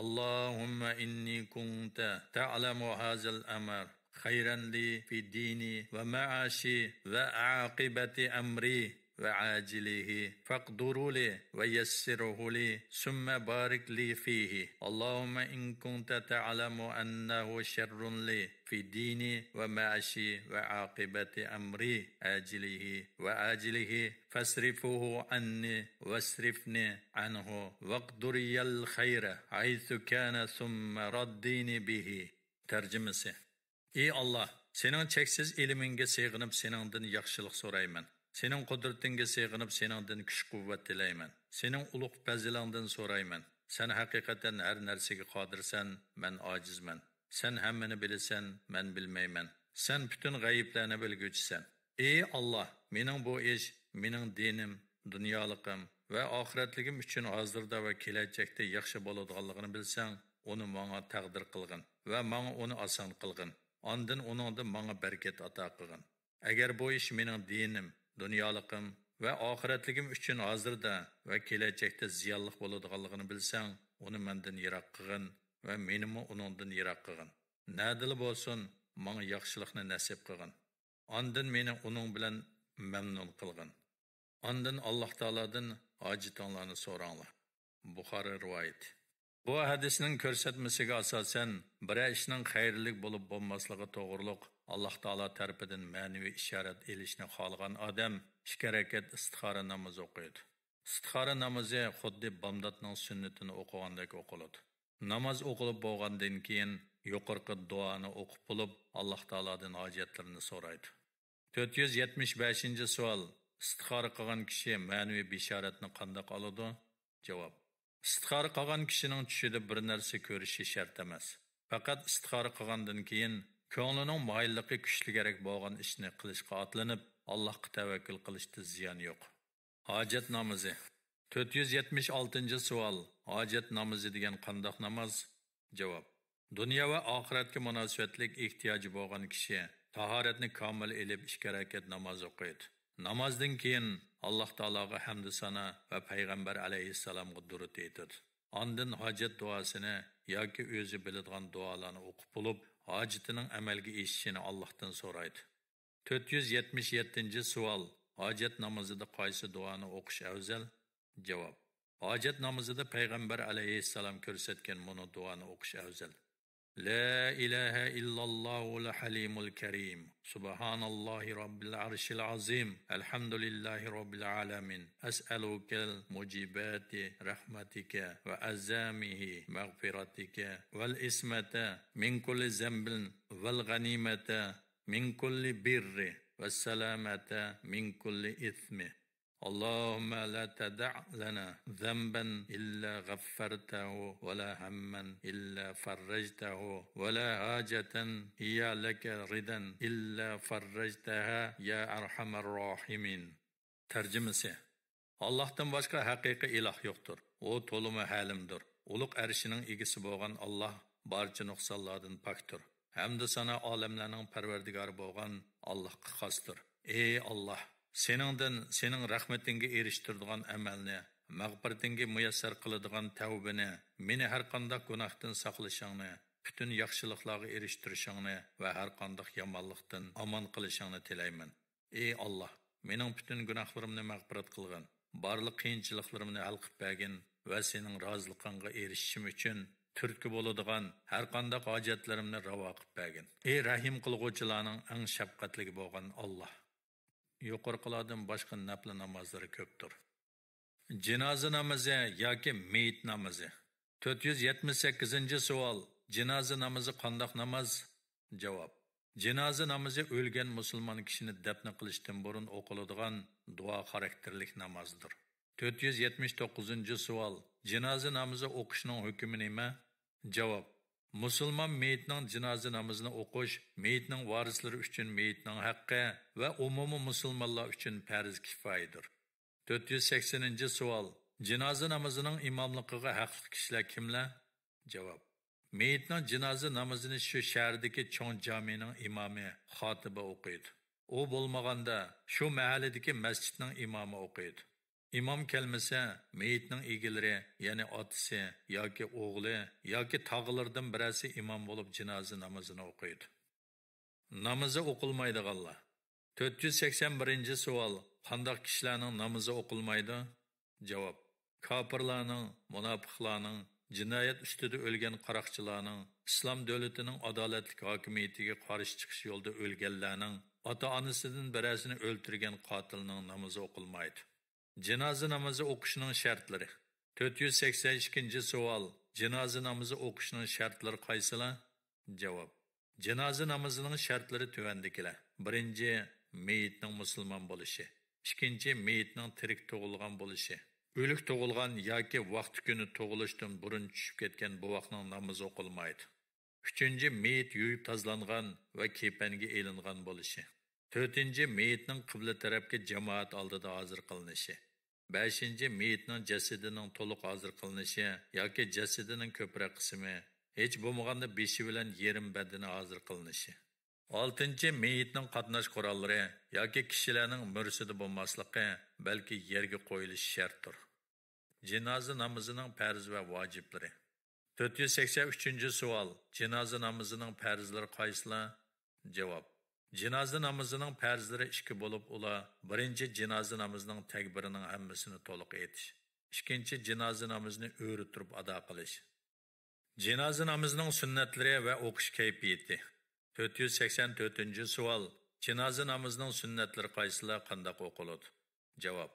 اللهم إني كنت تعلم هذا الأمر خيرا لي في ديني ومعاشي وعاقبة أمري وعاجله، فاقدره لي ويسره لي، ثم بارك لي فيه. اللهم إن كنت تعلم أنه شر لي في ديني ومعاشي وعاقبة أمري عاجله وآجله، فاصرفه عني واصرفني عنه، واقدر لي الخير حيث كان، ثم ردني به. تەرجىمىسى. ئى ئاللاھ، سېنىڭ چەكسىز ئىلمىڭگە سېغىنىپ سېنىڭدىن ياخشىلىق سورايمەن. سېنىڭ قۇدرىتىڭگە سېغىنىپ سېنىڭدىن كۈچ-قۇۋۋەت تىلەيمەن. سېنىڭ ئۇلۇغ پەزلىڭدىن سورايمەن. سەن ھەقىقەتەن ھەر نەرسىگە قادىرسەن، مەن ئاجىزمەن. سەن ھەممىنى بىلىسەن، مەن بىلمەيمەن. سەن پۈتۈن غەيىبلەرنى بىلگۈچىسەن. ئى ئاللاھ، مېنىڭ بۇ ئىش، مېنىڭ دىنىم، دۇنيالىقىم ۋە ئاخىرەتلىكىم ئۈچۈن ھازىردا ۋە كېلەچەكتە ياخشى بولىدىغانلىقىنى بىلسەڭ، ئۇنى ماڭا تەقدىر قىلغىن ۋە ماڭا ئۇنى ئاسان قىلغىن. ئاندىن ئۇنىڭدا ماڭا بەرىكەت ئاتا قىلغىن. ئەگەر بۇ ئىش مېنىڭ دىنىم، دۇنيالىقىم ۋە ئاخىرەتلىكىم ئۈچۈن ھازىردا ۋە كېلەچەكتە زىيانلىق بولىدىغانلىقىنى بىلسەڭ، ئۇنى مەندىن يىراق قىلغىن ۋە مېنىمۇ ئۇنىڭدىن يىراق قىلغىن. نەدىلا بولسۇن، ماڭا ياخشىلىقنى نەسىپ قىلغىن. ئاندىن مېنى ئۇنىڭ بىلەن مەمنۇن قىلغىن. ئاندىن ئاللاھ تائالادىن ھاجىتىڭلارنى سوراڭلار. بۇخارى رىۋايىتى. بۇ ھەدىسنىڭ كۆرسەتمىسىگە ئاساسەن، بىرەر ئىشنىڭ خەيرلىك بولۇپ بولماسلىقى توغرۇلۇق ئاللاھ تائالا تەرىپىدىن مەنىۋى ئىشارەت ئېلىشنى خالىغان ئادەم ئىككى رەكەت ئىستىخارە نامىزى ئوقۇيدۇ. ئىستىخارە نامىزى خۇددى بامداتنىڭ سۈننىتىنى ئوقۇغاندەك ئوقۇلىدۇ. ناماز ئوقۇلۇپ بولغاندىن كېيىن يۇقىرىقى دۇئانى ئوقۇپ بولۇپ، ئاللاھ تائالادىن ھاجەتلىرىنى سورايدۇ. تۆت يۈز يەتمىش بەشىنچى سوئال، ئىستىخارە قىلغان كىشى مەنىۋى بېشارەتنى قانداق ئالىدۇ؟ جاۋاب، ئىستىخارە قىلغان كىشىنىڭ چۈشىدە بىر نەرسە كۆرۈشى شەرت ئەمەس. پەقەت ئىستىخارە قىلغاندىن كېيىن كۆڭلىنىڭ مايىللىقى كۈچلىگەرەك بولغان ئىشنى قىلىشقا ئاتلىنىپ، ئاللاھقا تەۋەككۈل قىلىشتا زىيان يوق. ھاجەت نامىزى. تۆت يۈز يەتمىش ئالتىنچى سوئال، ھاجەت نامىزى دېگەن قانداق ناماز؟ جاۋاب، دۇنيا ۋە ئاخىرەتكە مۇناسىۋەتلىك ئېھتىياجى بولغان كىشى تاھارەتنى كامىل ئېلىپ ئىككى رەكەت ناماز ئوقۇيدۇ. نامازدىن كېيىن ئاللاھ تائالاغا ھەمدۇ سانا ۋە پەيغەمبەر ئەلەيھىسسالامغا دۇرۇت ئېيتىدۇ. ئاندىن ھاجەت دۇئاسىنى ياكى ئۆزى بىلىدىغان دۇئالارنى ئوقۇپ بولۇپ، ھاجىتىنىڭ ئەمەلگە ئېشىشىنى ئاللاھتىن سورايدۇ. تۆت يۈز يەتمىش يەتتىنچى سوئال، ھاجەت نامىزىدا قايسى دۇئانى ئوقۇش ئەۋزەل؟ جاۋاب، ھاجەت نامىزىدا پەيغەمبەر ئەلەيھىسسالام كۆرسەتكەن مۇنۇ دۇئانى ئوقۇش ئەۋزەل. لا إله إلا الله الحليم الكريم، سبحان الله رب العرش العظيم، الحمد لله رب العالمين، أسألك موجبات رحمتك وعزائم مغفرتك والعصمة من كل ذنب والغنيمة من كل بر والسلامة من كل إثم. اللهم لا تدع لنا ذنبا إلا غفرته ولا هما إلا فرجته ولا حاجة هي لك رضا إلا فرجتها يا أرحم الراحمين. تەرجىمىسى. ئاللاھتىن باشقا ھەقىقىي ئىلاھ يوقتۇر. ئۇ تولىمۇ ھەلىمدۇر. ئۇلۇغ ئەرشىنىڭ ئىگىسى بولغان ئاللاھ بارچە نۇقسانلاردىن پاكتۇر. ھەمدۇ سانا ئالەملەرنىڭ پەرۋەردىگارى بولغان ئاللاھقا خاستۇر. ئى ئاللاھ، سېنىڭدىن سېنىڭ رەھمىتىڭگە ئېرىشتۈرىدىغان ئەمەلنى، مەغپىرىتىڭگە مۇيەسسەر قىلىدىغان تەۋبىنى، مېنى ھەرقانداق گۇناھتىن ساقلىشىڭنى، پۈتۈن ياخشىلىقلارغا ئېرىشتۈرۈشۈڭنى ۋە ھەرقانداق يامانلىقتىن ئامان قىلىشىڭنى تىلەيمەن. ئى ئاللاھ، مېنىڭ پۈتۈن گۇناھلىرىمنى مەغپىرەت قىلغىن، بارلىق قىيىنچىلىقلىرىمنى ھەل قىلىپ بەرگىن ۋە سېنىڭ رازىلىقىڭغا ئېرىشىشىم ئۈچۈن تۈرتكە بولىدىغان ھەرقانداق ھاجەتلىرىمنى راۋا قىلىپ بەرگىن. ئى رەھىم قىلغۇچىلارنىڭ ئەڭ شەپقەتلىكى بولغان ئاللاھ! يۇقىرىقىلاردىن باشقا نەپلى نامازلىرى كۆپتۇر. جىنازا نامىزى ياكى مېيىت نامىزى. تۆت يۈز يەتمىش سەككىزىنچى سوئال، جىنازا نامىزى قانداق ناماز؟ جاۋاب، جىنازا نامىزى ئۆلگەن مۇسۇلمان كىشىنى دەپنە قىلىشتىن بۇرۇن ئوقۇلىدىغان دۇئا خاراكتېرلىك نامازدۇر. تۆت يۈز يەتمىش توققۇزىنچى سوئال، جىنازا نامىزى ئوقۇشنىڭ ھۆكمى نېمە؟ جاۋاب، مۇسۇلمان مېيىتنىڭ جىنازا نامىزىنى ئوقۇش مېيىتنىڭ ۋارىسلىرى ئۈچۈن مېيىتنىڭ ھەققى ۋە ئومۇمىي مۇسۇلمانلار ئۈچۈن پەرز كىپايىدۇر. تۆت يۈز سەكسىنىنچى سوئال، جىنازا نامىزىنىڭ ئىماملىقىغا ھەقلىق كىشىلەر كىملەر؟ جاۋاب، مېيىتنىڭ جىنازا نامىزىنى شۇ شەھەردىكى چوڭ جامىنىڭ ئىمامى خاتىبى ئوقۇيدۇ. ئۇ بولمىغاندا شۇ مەھەللىدىكى مەسچىتنىڭ ئىمامى ئوقۇيدۇ. ئىمام كەلمىسە، مېيىتنىڭ ئىگىلىرى، يەنى ئاتىسى ياكى ئوغلى ياكى تاغىلىرىدىن بىرەرسى ئىمام بولۇپ جىنازا نامىزىنى ئوقۇيدۇ. نامىزى ئوقۇلمايدىغانلار. تۆت يۈز سەكسەن بىرىنچى سوئال، قانداق كىشىلەرنىڭ نامىزى ئوقۇلمايدۇ؟ جاۋاب، كاپىرلارنىڭ، مۇناپىقلارنىڭ، جىنايەت ئۈستىدە ئۆلگەن قاراقچىلارنىڭ، ئىسلام دۆلىتىنىڭ ئادالەتلىك ھاكىمىيىتىگە قارشى چىقىش يولىدا ئۆلگەنلەرنىڭ، ئاتا-ئانىسىدىن بىرەرسىنى ئۆلتۈرگەن قاتىلنىڭ نامىزى ئوقۇلمايدۇ. جىنازا نامىزى ئوقۇشنىڭ شەرتلىرى. تۆت يۈز سەكسەن ئىككىنچى سوئال، جىنازا نامىزى ئوقۇشنىڭ شەرتلىرى قايسىلار؟ جاۋاب، جىنازا نامىزىنىڭ شەرتلىرى تۆۋەندىكىلەر. بىرىنچى، مېيىتنىڭ مۇسۇلمان بولۇشى. ئىككىنچى، مېيىتنىڭ تىرىك تۇغۇلغان بولۇشى. ئۆلۈك تۇغۇلغان ياكى ۋاقتى كۈنى تۇغۇلۇشتىن بۇرۇن چۈشۈپ كەتكەن بوۋاقنىڭ نامىزى ئوقۇلمايدۇ. ئۈچىنچى، مېيىت يۇيۇپ تازىلانغان ۋە كېپەنگە ئېلىنغان بولۇشى. تۆتىنچى، مېيىتنىڭ قىبلە تەرەپكە جامائەت ئالدىدا ھازىر قىلىنىشى. بەشىنچى، مېيىتنىڭ جەسىتىنىڭ تولۇق ھازىر قىلىنىشى ياكى جەسىتىنىڭ كۆپرەك قىسمى، ھېچ بولمىغاندا بېشى بىلەن يېرىم بەدىنى ھازىر قىلىنىشى. ئالتىنچى، مېيىتنىڭ قاتناش قوراللىرى ياكى كىشىلەرنىڭ مۈرىسىدە بولماسلىقى، بەلكى يەرگە قويۇلۇشى شەرتتۇر. جىنازا نامىزىنىڭ پەرز ۋە ۋاجىپلىرى. تۆت يۈز سەكسەن ئۈچىنچى سوئال، جىنازا نامىزىنىڭ پەرزلىرى قايسىلار؟ جاۋاب، جىنازا نامىزىنىڭ پەرزلىرى ئىككى بولۇپ، ئۇلار، بىرىنچى، جىنازا نامىزىنىڭ تەكبىرىنىڭ ھەممىسىنى تولۇق ئېيتىش. ئىككىنچى، جىنازا نامىزىنى ئۆرە تۇرۇپ ئادا قىلىش. جىنازا نامىزىنىڭ سۈننەتلىرى ۋە ئوقۇش كەيپىيىتى. تۆت يۈز سەكسەن تۆتىنچى سوئال، جىنازا نامىزىنىڭ سۈننەتلىرى قايسىلار، قانداق ئوقۇلىدۇ؟ جاۋاب،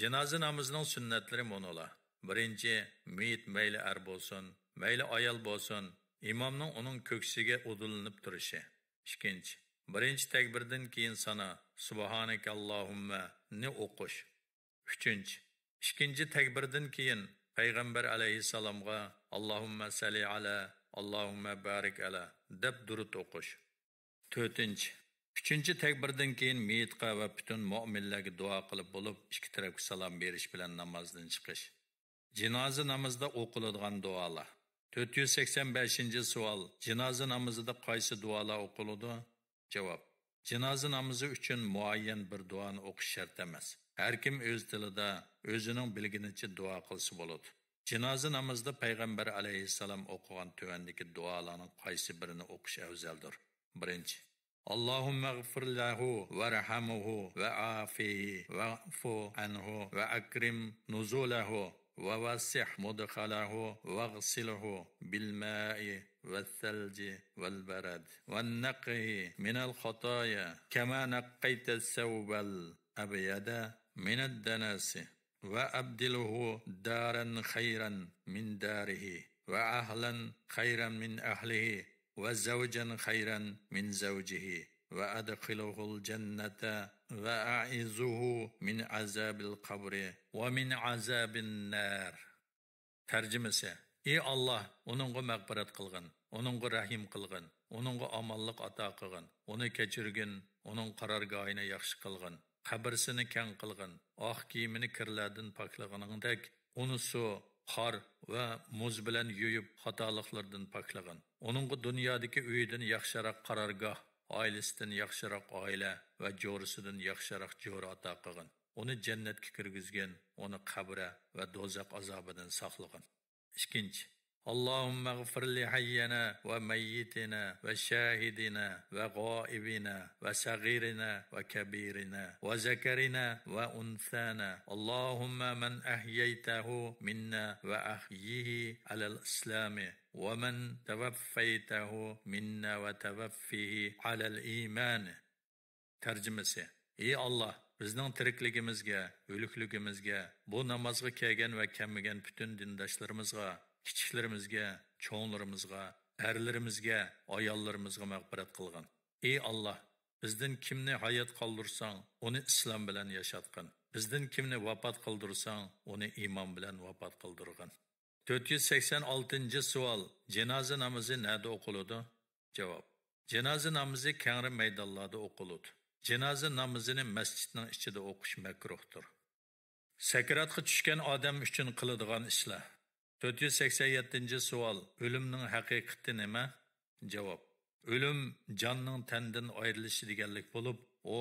جىنازا نامىزىنىڭ سۈننەتلىرى مۇنۇلار. بىرىنچى، مېيىت مەيلى ئەر بولسۇن، مەيلى ئايال بولسۇن، ئىمامنىڭ ئۇنىڭ كۆكسىگە ئۇدۇللىنىپ تۇرۇشى. ئىككىنچى، بىرىنچى تەكبىردىن كېيىن سانا سۇبھانەكەللاھۇممە نى ئوقۇش. ئۈچىنچى، ئىككىنچى تەكبىردىن كېيىن پەيغەمبەر ئەلەيھىسسالامغا ئاللاھۇممە سەللى ئەلە، ئاللاھۇممە بارىك ئەلە دەپ دۇرۇت ئوقۇش. تۆتىنچى، ئۈچىنچى تەكبىردىن كېيىن مېيىتقا ۋە پۈتۈن مۆمىنلەرگە دۇئا قىلىپ بولۇپ، ئىككى تەرەپكە سالام بېرىش بىلەن نامازدىن چىقىش. جىنازا نامىزىدا ئوقۇلىدىغان دۇئالار. تۆت يۈز سەكسەن بەشىنچى سوئال، جىنازا نامىزىدا قايسى دۇئالار ئوقۇلىدۇ؟ جاۋاب، جىنازا نامىزى ئۈچۈن مۇئەييەن بىر دۇئانى ئوقۇش شەرت ئەمەس. ھەر كىم ئۆز تىلىدا، ئۆزىنىڭ بىلگىنىچە دۇئا قىلسا بولىدۇ. جىنازا نامىزىدا پەيغەمبەر ئەلەيھىسسالام ئوقۇغان تۆۋەندىكى دۇئالارنىڭ قايسى بىرىنى ئوقۇش ئەۋزەلدۇر؟ بىرىنچى، اللهم اغفر له وارحمه وعافه واعف عنه وأكرم نزله ووسع مدخله واغسله بالماء والثلج والبرد ونقه من الخطايا كما نقيت الثوب الأبيض من الدنس وأبدله دارا خيرا من داره وأهلا خيرا من أهله وزوجا خيرا من زوجه وأدخله الجنة وأعذه من عذاب القبر ومن عذاب النار. تەرجىمىسى، ئى ئاللاھ، ئۇنىڭغا مەغپىرەت قىلغىن، ئۇنىڭغا رەھىم قىلغىن، ئۇنىڭغا ئامانلىق ئاتا قىلغىن، ئۇنى كەچۈرگىن، ئۇنىڭ قارارگاھىنى ياخشى قىلغىن، قەبرىسىنى كەڭ قىلغىن، ئاق كىيىمىنى كىرلەردىن پاكلىغىنىڭدەك، ئۇنى سۇ، قار ۋە مۇز بىلەن يۇيۇپ، خاتالىقلىرىدىن پاكلىغىن. ئۇنىڭغا دۇنيادىكى ئۆيىدىن ياخشىراق قارارگاھ، ئائىلىسىدىن ياخشىراق ئائىلە ۋە جورىسىدىن ياخشىراق جورا ئاتا قىلغىن. ئۇنى جەننەتكە كىرگۈزگىن، ئۇنى قەبرە ۋە دوزاخ ئازابىدىن ساقلىغىن. ئىككىنچى، اللهم اغفر لحينا وميتنا وشاهدنا وغائبنا وصغيرنا وكبيرنا وذكرنا وأنثانا. اللهم من أحييته منا فأحيه على الإسلام، ومن توفيته منا فتوفه على الإيمان. تەرجىمىسى، ئى ئاللاھ، بىزنىڭ تىرىكلىكىمىزگە، ئۆلۈكلۈكىمىزگە، بۇ نامازغا كەلگەن ۋە كەلمىگەن پۈتۈن دىنداشلىرىمىزغا، كىچىكلىرىمىزگە، چوڭلىرىمىزغا، ئەرلىرىمىزگە، ئاياللىرىمىزغا مەغپىرەت قىلغىن. ئى ئاللاھ، بىزدىن كىمنى ھايات قالدۇرساڭ، ئۇنى ئىسلام بىلەن ياشاتقىن. بىزدىن كىمنى ۋاپات قىلدۇرساڭ، ئۇنى ئىمان بىلەن ۋاپات قىلدۇرغىن. تۆت يۈز سەكسەن ئالتىنچى سوئال، جىنازا نامىزى نەدە ئوقۇلىدۇ؟ جاۋاب، جىنازا نامىزى كەڭرى مەيدانلاردا ئوقۇلىدۇ. جىنازا نامىزىنى مەسچىتنىڭ ئىچىدە ئوقۇش مەكرۇھتۇر. سەكراتقا چۈشكەن ئادەم ئۈچۈن قىلىدىغان ئىشلار. تۆت يۈز سەكسەن يەتتىنچى سوئال، ئۆلۈمنىڭ ھەقىقىتى نېمە؟ جاۋاب، ئۆلۈم جاننىڭ تەندىن ئايرىلىشى دېگەنلىك بولۇپ، ئۇ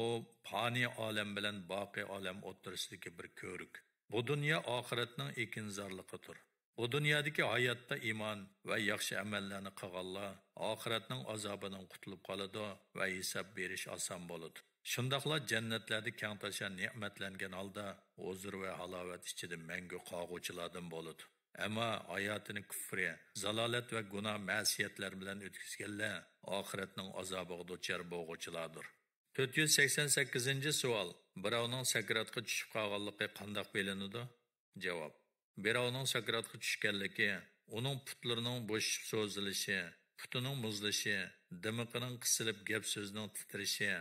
پانىي ئالەم بىلەن باقىي ئالەم ئوتتۇرىسىدىكى بىر كۆۋرۈك. بۇ دۇنيا ئاخىرەتنىڭ ئېكىنزارلىقىدۇر. بۇ دۇنيادىكى ھاياتتا ئىمان ۋە ياخشى ئەمەللەرنى قىلغانلار ئاخىرەتنىڭ ئازابىدىن قۇتۇلۇپ قالىدۇ ۋە ھېساب بېرىش ئاسان بولىدۇ. شۇنداقلا جەننەتلەردە كەڭتاشا نېمەتلەنگەن ھالدا ھۇزۇر ۋە ھالاۋەت ئىچىدە مەڭگۈ قالغۇچىلاردىن بولىدۇ. ئەمما ھاياتىنى كۈفرى، زالالەت ۋە گۇناھ مەسىيەتلەر بىلەن ئۆتكۈزگەنلەر ئاخىرەتنىڭ ئازابىغا دۇچار بولغۇچىلاردۇر. تۆت يۈز سەكسەن سەككىزىنچى سوئال، بىراۋنىڭ سەكراتقا چۈشۈپ قالغانلىقى قانداق بىلىنىدۇ؟ جاۋاب، بىراۋنىڭ سەكراتقا چۈشكەنلىكى ئۇنىڭ پۇتلىرىنىڭ بوشىشىپ سوزۇلۇشى، پۇتىنىڭ مۇزلىشى، دىمىقىنىڭ قىسىلىپ گەپ سۆزىنىڭ تىترىشى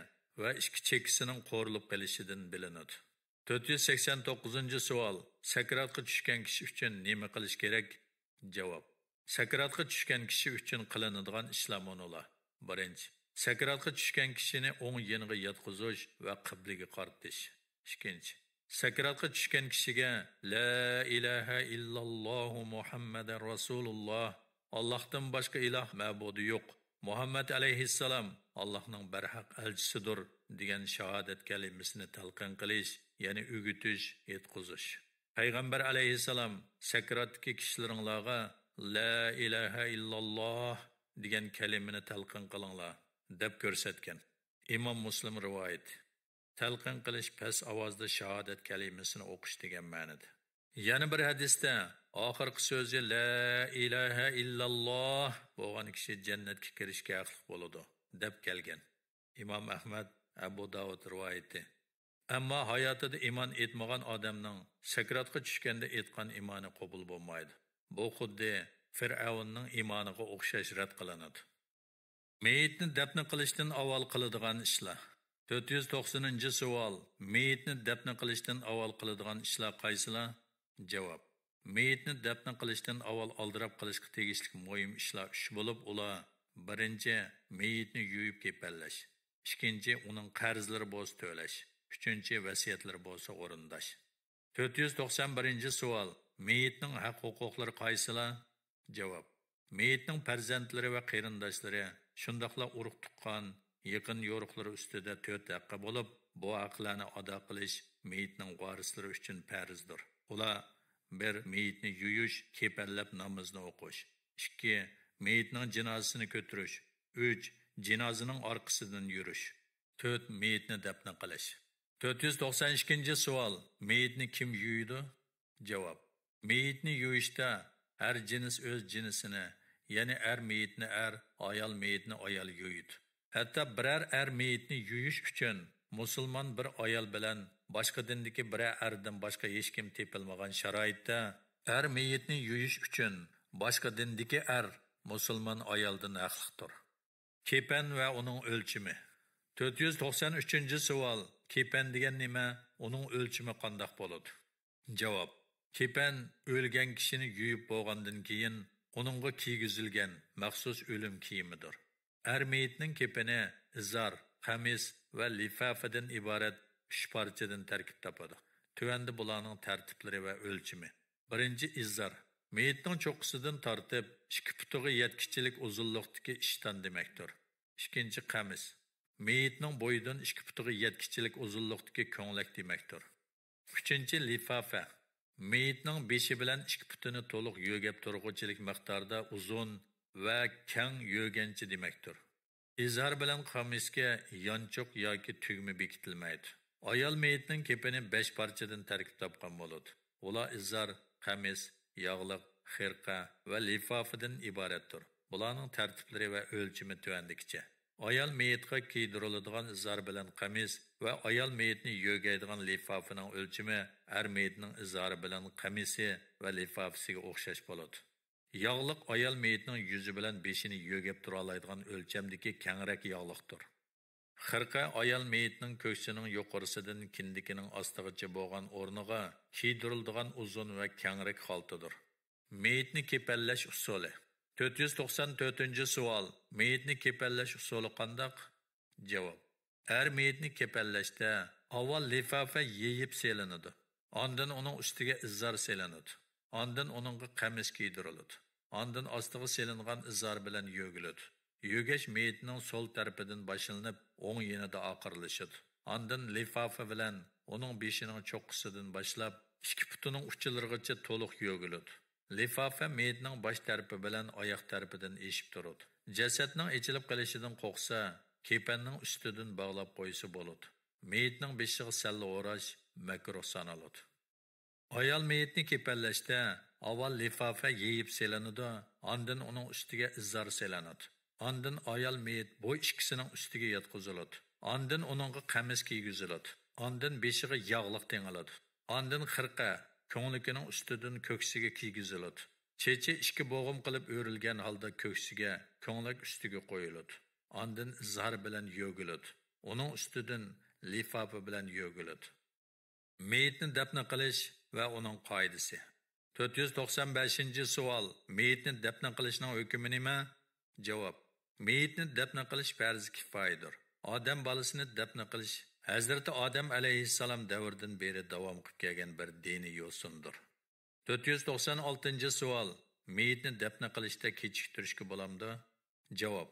ۋە ئىككى چېكىسىنىڭ قورۇلۇپ قېلىشىدىن بىلىنىدۇ. تۆت يۈز سەكسەن توققۇزىنچى سوئال، سەكراتقا چۈشكەن كىشى ئۈچۈن نېمە قىلىش كېرەك؟ جاۋاب، سەكراتقا چۈشكەن كىشى ئۈچۈن قىلىنىدىغان ئىشلار مۇنۇلار. بىرىنچى، سەكراتقا چۈشكەن كىشىنى ئوڭ يېنىغا ياتقۇزۇش ۋە قىبلىگە قارىتىش. ئىككىنچى، سەكراتقا چۈشكەن كىشىگە لا ئىلاھە ئىللاللاھۇ مۇھەممەدەن رەسۇلۇللاھ، ئاللاھتىن باشقا ئىلاھ مەبۇدى يوق، مۇھەممەد ئەلەيھىسسالام ئاللاھنىڭ بەرھەق ئەلچىسىدۇر دېگەن شاھادەت كەلىمىسىنى تەلقىن قىلىش، يەنى ئۆگىتىش، ئېيتقۇزۇش. پەيغەمبەر ئەلەيھىسسالام سەكراتتىكى كىشىلىرىڭلارغا لا ئىلاھە ئىللاللاھ دېگەن كەلىمىنى تەلقىن قىلىڭلار دەپ كۆرسەتكەن. ئىمام مۇسلىم رىۋايىتى. تەلقىن قىلىش پەس ئاۋازدا شاھادەت كەلىمىسىنى ئوقۇش دېگەن مەنىدە. يەنە بىر ھەدىستە، ئاخىرقى سۆزى لا ئىلاھە ئىللاللاھ بولغان كىشى جەننەتكە كىرىشكە ھەقلىق بولىدۇ، دەپ كەلگەن. ئىمام ئەھمەد، ئەبۇ داۋۇد رىۋايىتى. ئەمما ھاياتىدا ئىمان ئېيتمىغان ئادەمنىڭ سەكراتقا چۈشكەندە ئېيتقان ئىمانى قوبۇل بولمايدۇ. بۇ خۇددى فىرئەۋننىڭ ئىمانىغا ئوخشاش رەت قىلىنىدۇ. مېيىتنى دەپنە قىلىشتىن ئاۋۋال قىلىدىغان ئىشلار. تۆت يۈز توقسىنىنچى سوئال. مېيىتنى دەپنە قىلىشتىن ئاۋۋال قىلىدىغان ئىشلار قايسىلار؟ جاۋاب. مېيىتنى دەپنە قىلىشتىن ئاۋۋال ئالدىراپ قىلىشقا تېگىشلىك مۇھىم ئىشلار ئۈچ بولۇپ، ئۇلار: بىرىنچى، مېيىتنى يۇيۇپ كېپەنلەش. ئىككىنچى، ئۇنىڭ قەرزلىرى بولسا تۆلەش. ئۈچىنچى، ۋەسىيەتلىرى بولسا ئورۇنداش. تۆت يۈز توقسان بىرىنچى سوئال. مېيىتنىڭ ھەق-ھوقۇقلىرى قايسىلار؟ جاۋاب. مېيىتنىڭ پەرزەنتلىرى ۋە قېرىنداشلىرى، شۇنداقلا ئۇرۇق-تۇغقان، يېقىن-يورۇقلىرى ئۈستىدە تۆت ھەققى بولۇپ، بۇ ھەقلەرنى ئادا قىلىش مېيىتنىڭ ۋارىسلىرى ئۈچۈن پەرزدۇر. ئۇلار: بىر، مېيىتنى يۇيۇش، كېپەنلەپ نامىزىنى ئوقۇش. ئىككى، مېيىتنىڭ جىنازىسىنى كۆتۈرۈش. ئۈچ، جىنازىنىڭ ئارقىسىدىن يۈرۈش. تۆت، مېيىتنى دەپنە قىلىش. تۆت يۈز توقسان ئىككىنچى سوئال. مېيىتنى كىم يۇيىدۇ؟ جاۋاب. مېيىتنى يۇيۇشتا ھەر جىنس ئۆز جىنسىنى، يەنى ئەر مېيىتنى ئەر، ئايال مېيىتنى ئايال يۇيىدۇ. ھەتتا بىرەر ئەر مېيىتنى يۇيۇش ئۈچۈن مۇسۇلمان بىر ئايال بىلەن باشقا دىندىكى بىرەر ئەردىن باشقا ھېچكىم تېپىلمىغان شارائىتتا، ئەر مېيىتنى يۇيۇش ئۈچۈن باشقا دىندىكى ئەر مۇسۇلمان ئايالدىن ھەقلىقتۇر. كېپەن ۋە ئۇنىڭ ئۆلچىمى. تۆت يۈز توقسان ئۈچىنچى سوئال. كېپەن دېگەن نېمە؟ ئۇنىڭ ئۆلچىمى قانداق بولىدۇ؟ جاۋاب. كېپەن ئۆلگەن كىشىنى يۇيۇپ بولغاندىن كېيىن ئۇنىڭغا كىيگۈزۈلگەن مەخسۇس ئۆلۈم كىيىمىدۇر. ئەر مېيىتنىڭ كېپىنى ئىزار، قەمىس ۋە لىفافىدىن ئىبارەت ئۈچ پارچىدىن تەركىب تاپىدۇ. تۆۋەندە بۇلارنىڭ تەرتىپلىرى ۋە ئۆلچىمى. بىرىنچى، ئىزار. مېيىتنىڭ چوققىسىدىن تارتىپ ئىككى پۇتىغا يەتكۈچىلىك ئۇزۇنلۇقتىكى ئىشتان دېمەكتۇر. ئىككىنچى، قەمىس. مېيىتنىڭ بويىدىن ئىككى پۇتىغا يەتكۈچىلىك ئۇزۇنلۇقتىكى كۆڭلەك دېمەكتۇر. ئۈچىنچى، لىفافە. مېيىتنىڭ بېشى بىلەن ئىككى پۇتىنى تولۇق يۆگەپ تۇرغۇچىلىك مىقداردا ئۇزۇن ۋە كەڭ يۆگەنچە دېمەكتۇر. ئىزار بىلەن قەمىسكە يانچۇق ياكى تۈگمە بېكىتىلمەيدۇ. ئايال مېيىتنىڭ كېپىنى بەش پارچىدىن تەركىب تاپقان بولىدۇ. ئۇلار ئىزار، قەمىس، ياغلىق، خىرقە ۋە لىفافىدىن ئىبارەتتۇر. بۇلارنىڭ تەرتىپلىرى ۋە ئۆلچىمى تۆۋەندىكىچە. ئايال مېيىتقا كىيدۈرۈلىدىغان ئىزار بىلەن قەمىس ۋە ئايال مېيىتنى يۆگەيدىغان لىفافىنىڭ ئۆلچىمى ئەر مېيىتنىڭ ئىزارى بىلەن قەمىسى ۋە لىفافىسىگە ئوخشاش بولىدۇ. ياغلىق ئايال مېيىتنىڭ يۈزى بىلەن بېشىنى يۆگەپ تۇرالايدىغان ئۆلچەمدىكى كەڭرەك ياغلىقتۇر. خىرقە ئايال مېيىتنىڭ كۆكسىنىڭ يۇقىرىسىدىن كىندىكىنىڭ ئاستىغىچە بولغان ئورنىغا كىيدۈرۈلىدىغان ئۇزۇن ۋە كەڭرەك خالتىدۇر. مېيىتنى كېپەنلەش ئۇسۇلى. تۆت يۈز توقسان تۆتىنچى سوئال. مېيىتنى كېپەنلەش ئۇسۇلى قانداق؟ جاۋاب. ئەر مېيىتنى كېپەنلەشتە ئاۋۋال لىفافە يېيىپ سېلىنىدۇ. ئاندىن ئۇنىڭ ئۈستىگە ئىزار سېلىنىدۇ. ئاندىن ئۇنىڭغا قەمىس كىيدۈرۈلىدۇ. ئاندىن ئاستىغا سېلىنغان ئىزار بىلەن يۆگىلىدۇ. يۆگەش مېيىتنىڭ سول تەرىپىدىن باشلىنىپ، ئوڭ يېنىدا ئاخىرلىشىدۇ. ئاندىن لىفافە بىلەن ئۇنىڭ بېشىنىڭ چوققىسىدىن باشلاپ، ئىككى پۇتىنىڭ ئۇچلىرىغىچە تولۇق يۆگىلىدۇ. لىفافە مېيىتنىڭ باش تەرىپى بىلەن ئاياق تەرىپىدىن ئېشىپ تۇرىدۇ. جەسەتنىڭ ئېچىلىپ قېلىشىدىن قورقسا، كېپەننىڭ ئۈستىدىن باغلاپ قويسا بولىدۇ. مېيىتنىڭ بېشىغا سەللە ئوراش مەكرۇھ سانىلىدۇ. ئايال مېيىتنى كېپەنلەشتە ئاۋۋال لىفافە يېيىپ سېلىنىدۇ، ئاندىن ئۇنىڭ ئۈستىگە ئىزار سېلىنىدۇ. ئاندىن ئايال مېيىت بۇ ئىككىسىنىڭ ئۈستىگە ياتقۇزۇلىدۇ. ئاندىن ئۇنىڭغا قەمىس كىيگۈزۈلىدۇ. ئاندىن بېشىغا ياغلىق تېڭىلىدۇ. ئاندىن خىرقە، كۆڭلىكىنىڭ ئۈستىدىن كۆكسىگە كىيگۈزۈلىدۇ. چېچى ئىككى بوغۇم قىلىپ ئۆرۈلگەن ھالدا كۆكسىگە، كۆڭلەك ئۈستىگە قويۇلىدۇ. ئاندىن ئىزار بىلەن يۆگىلىدۇ. ئۇنىڭ ئۈستىدىن لىفافە بىلەن يۆگىلىدۇ. مېيىتنى دەپنە قىلىش ۋە ئۇنىڭ قائىدىسى. تۆت يۈز توقسان بەشىنچى سوئال. مېيىتنى دەپنە قىلىشنىڭ ھۆكمى نېمە؟ جاۋاب. مېيىتنى دەپنە قىلىش پەرز كىپايىدۇر. ئادەم بالىسىنى دەپنە قىلىش ھەزرىتى ئادەم ئەلەيھىسسالام دەۋرىدىن بېرى داۋام قىلىپ كەلگەن بىر دىنىي يوسۇندۇر. تۆت يۈز توقسان ئالتىنچى سوئال. مېيىتنى دەپنە قىلىشتا كېچىكتۈرۈشكە بولامدۇ؟ جاۋاب.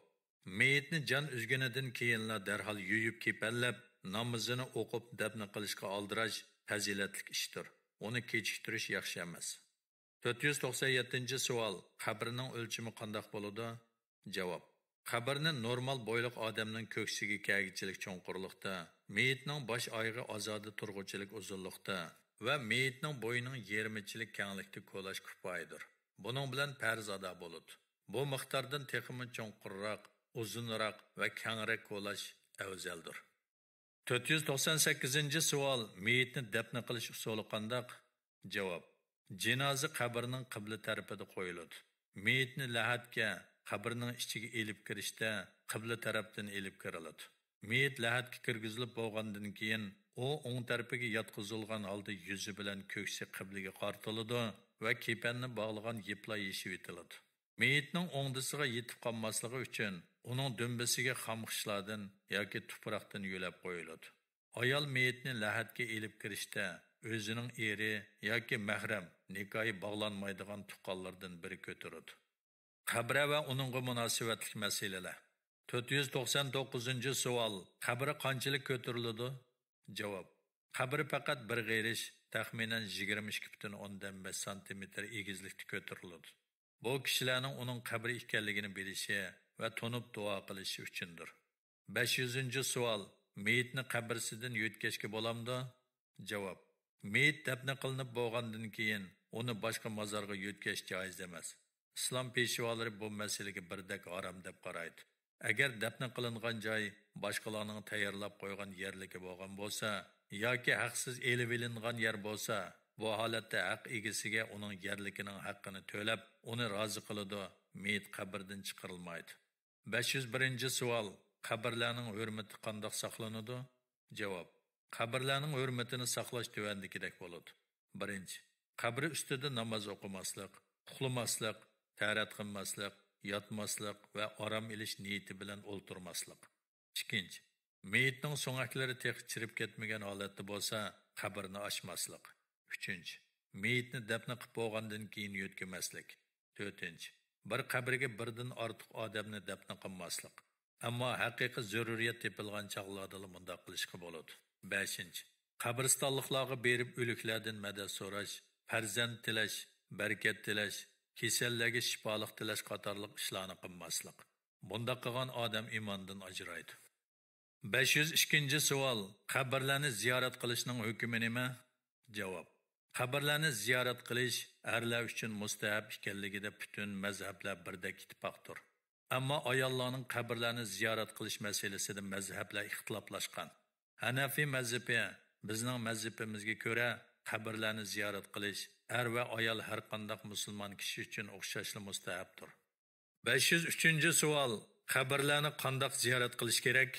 مېيىتنى جان ئۈزگىنىدىن كېيىنلا دەرھال يۇيۇپ كېپەنلەپ، نامىزىنى ئوقۇپ دەپنە قىلىشقا ئالدىراش پەزىلەتلىك ئىشتۇر. ئۇنى كېچىكتۈرۈش ياخشى ئەمەس. تۆت يۈز توقسان يەتتىنچى سوئال. قەبرىنىڭ ئۆلچىمى قانداق بولىدۇ؟ جاۋاب. قەبرىنى نورمال بويلۇق ئادەمنىڭ كۆكسىگە كەلگۈچىلىك چوڭقۇرلۇقتا، مېيىتنىڭ باش ئايىغى ئازادە تۇرغۇچىلىك ئۇزۇنلۇقتا ۋە مېيىتنىڭ بويىنىڭ يېرىمىچىلىك كەڭلىكتە كولاش كۇپايىدۇر. بۇنىڭ بىلەن پەرز ئادا بولىدۇ. بۇ مىقداردىن تېخىمۇ چوڭقۇرراق، ئۇزۇنراق ۋە كەڭرەك كولاش ئەۋزەلدۇر. تۆت يۈز توقسان سەككىزىنچى سوئال، مېيىتنى دەپنە قىلىش ئۇسۇلى قانداق؟ جاۋاب، جىنازا قەبرىنىڭ قىبلە تەرىپىدە قويۇلىدۇ. مېيىتنى لەھەتكە، قەبرىنىڭ ئىچىگە ئېلىپ كىرىشتە قىبلە تەرەپتىن ئېلىپ كىرىلىدۇ. مېيىت لەھەتكە كىرگۈزۈلۈپ بولغاندىن كېيىن، ئۇ ئوڭ تەرىپىگە ياتقۇزۇلغان ھالدا يۈزى بىلەن كۆكسى قىبلىگە قارىتىلىدۇ ۋە كېپەننى باغلىغان يىپلار يېشىۋېتىلىدۇ. مېيىتنىڭ ئوڭدىسىغا يېتىپ قالماسلىقى ئۈچۈن، ئۇنىڭ دۈمبىسىگە خام خىشلاردىن ياكى تۇپراقتىن يۆلەپ قويۇلىدۇ. ئايال مېيىتنى لەھەتكە ئېلىپ كىرىشتە ئۆزىنىڭ ئېرى ياكى مەھرەم، نىكاھى باغلانمايدىغان تۇغقانلىرىدىن بىرى كۆتۈرىدۇ. قەبرە ۋە ئۇنىڭغا مۇناسىۋەتلىك مەسىلىلەر. تۆت يۈز توقسان توققۇزىنچى سوئال، قەبرە قانچىلىك كۆتۈرۈلىدۇ؟ جاۋاب، قەبرە پەقەت بىر غېرىش، تەخمىنەن يىگىرمە ئىككى پۈتۈن ئوندىن بەش سانتىمېتىر ئېگىزلىكتە كۆتۈرۈلىدۇ. بۇ كىشىلەرنىڭ ئۇنىڭ قەبرە ئىكەنلىكىنى بىلىشى ۋە تونۇپ دۇئا قىلىشى ئۈچۈندۇر. بەش يۈزىنچى سوئال، مېيىتنى قەبرىسىدىن يۆتكەشكە بولامدۇ؟ جاۋاب، مېيىت دەپنە قىلىنىپ بولغاندىن كېيىن ئۇنى باشقا مازارغا يۆتكەش جائىز ئەمەس. ئىسلام پېشۋالىرى بۇ مەسىلىگە بىردەك ھارام دەپ قارايدۇ. ئەگەر دەپنە قىلىنغان جاي باشقىلارنىڭ تەييارلاپ قويغان يەرلىكى بولغان بولسا ياكى ھەقسىز ئېلىۋېلىنغان يەر بولسا، بۇ ھالەتتە ھەق ئىگىسىگە ئۇنىڭ يەرلىكىنىڭ ھەققىنى تۆلەپ، ئۇنى رازى قىلىدۇ، مېيىت قەبرىدىن چىقىرىلمايدۇ. بەش يۈز بىرىنچى سوئال، قەبرىلەرنىڭ ھۆرمىتى قانداق ساقلىنىدۇ؟ جاۋاب، قەبرىلەرنىڭ ھۆرمىتىنى ساقلاش تۆۋەندىكىدەك بولىدۇ. بىرىنچى، قەبرە ئۈستىدە ناماز ئوقۇماسلىق، ئۇخلىماسلىق، تەرەت قىلماسلىق، ياتماسلىق ۋە ئارام ئېلىش نىيىتى بىلەن ئولتۇرماسلىق. ئىككىنچى، مېيىتنىڭ سۆڭەكلىرى تېخى چىرىپ كەتمىگەن ھالەتتە بولسا، قەبرىنى ئاچماسلىق. ئۈچىنچى، مېيىتنى دەپنە قىلىپ بولغاندىن كېيىن يۆتكىمەسلىك. تۆتىنچى، بىر قەبرىگە بىردىن ئارتۇق ئادەمنى دەپنە قىلماسلىق. ئەمما ھەقىقىي زۆرۈرىيەت تېپىلغان چاغلاردىلا مۇنداق قىلىشقا بولىدۇ. بەشىنچى، قەبرىستانلىقلارغا بېرىپ ئۆلۈكلەردىن مەدەت سوراش، پەرزەنت تىلەش، بەرىكەت تىلەش، كېسەللەرگە شىپالىق تىلەش قاتارلىق ئىشلارنى قىلماسلىق. بۇنداق قىلغان ئادەم ئىماندىن ئاجرايدۇ. بەش يۈز ئىككىنچى سوئال، قەبرىلەرنى زىيارەت قىلىشنىڭ ھۆكمى نېمە؟ جاۋاب، قەبرىلەرنى زىيارەت قىلىش ئەرلەر ئۈچۈن مۇستەھەپ ئىكەنلىكىدە پۈتۈن مەزھەپلەر بىردەك ئىتتىپاقتۇر. ئەمما ئاياللارنىڭ قەبرىلەرنى زىيارەت قىلىش مەسىلىسىدە مەزھەپلەر ئىختىلاپلاشقان. ھەنەفىي مەزھىپى، بىزنىڭ مەزھىپىمىزگە كۆرە، قەبرىلەرنى زىيارەت قىلىش ئەر ۋە ئايال ھەرقانداق مۇسۇلمان كىشى ئۈچۈن ئوخشاشلا مۇستەھەپتۇر. بەش يۈز ئۈچىنچى سوئال، قەبرىلەرنى قانداق زىيارەت قىلىش كېرەك؟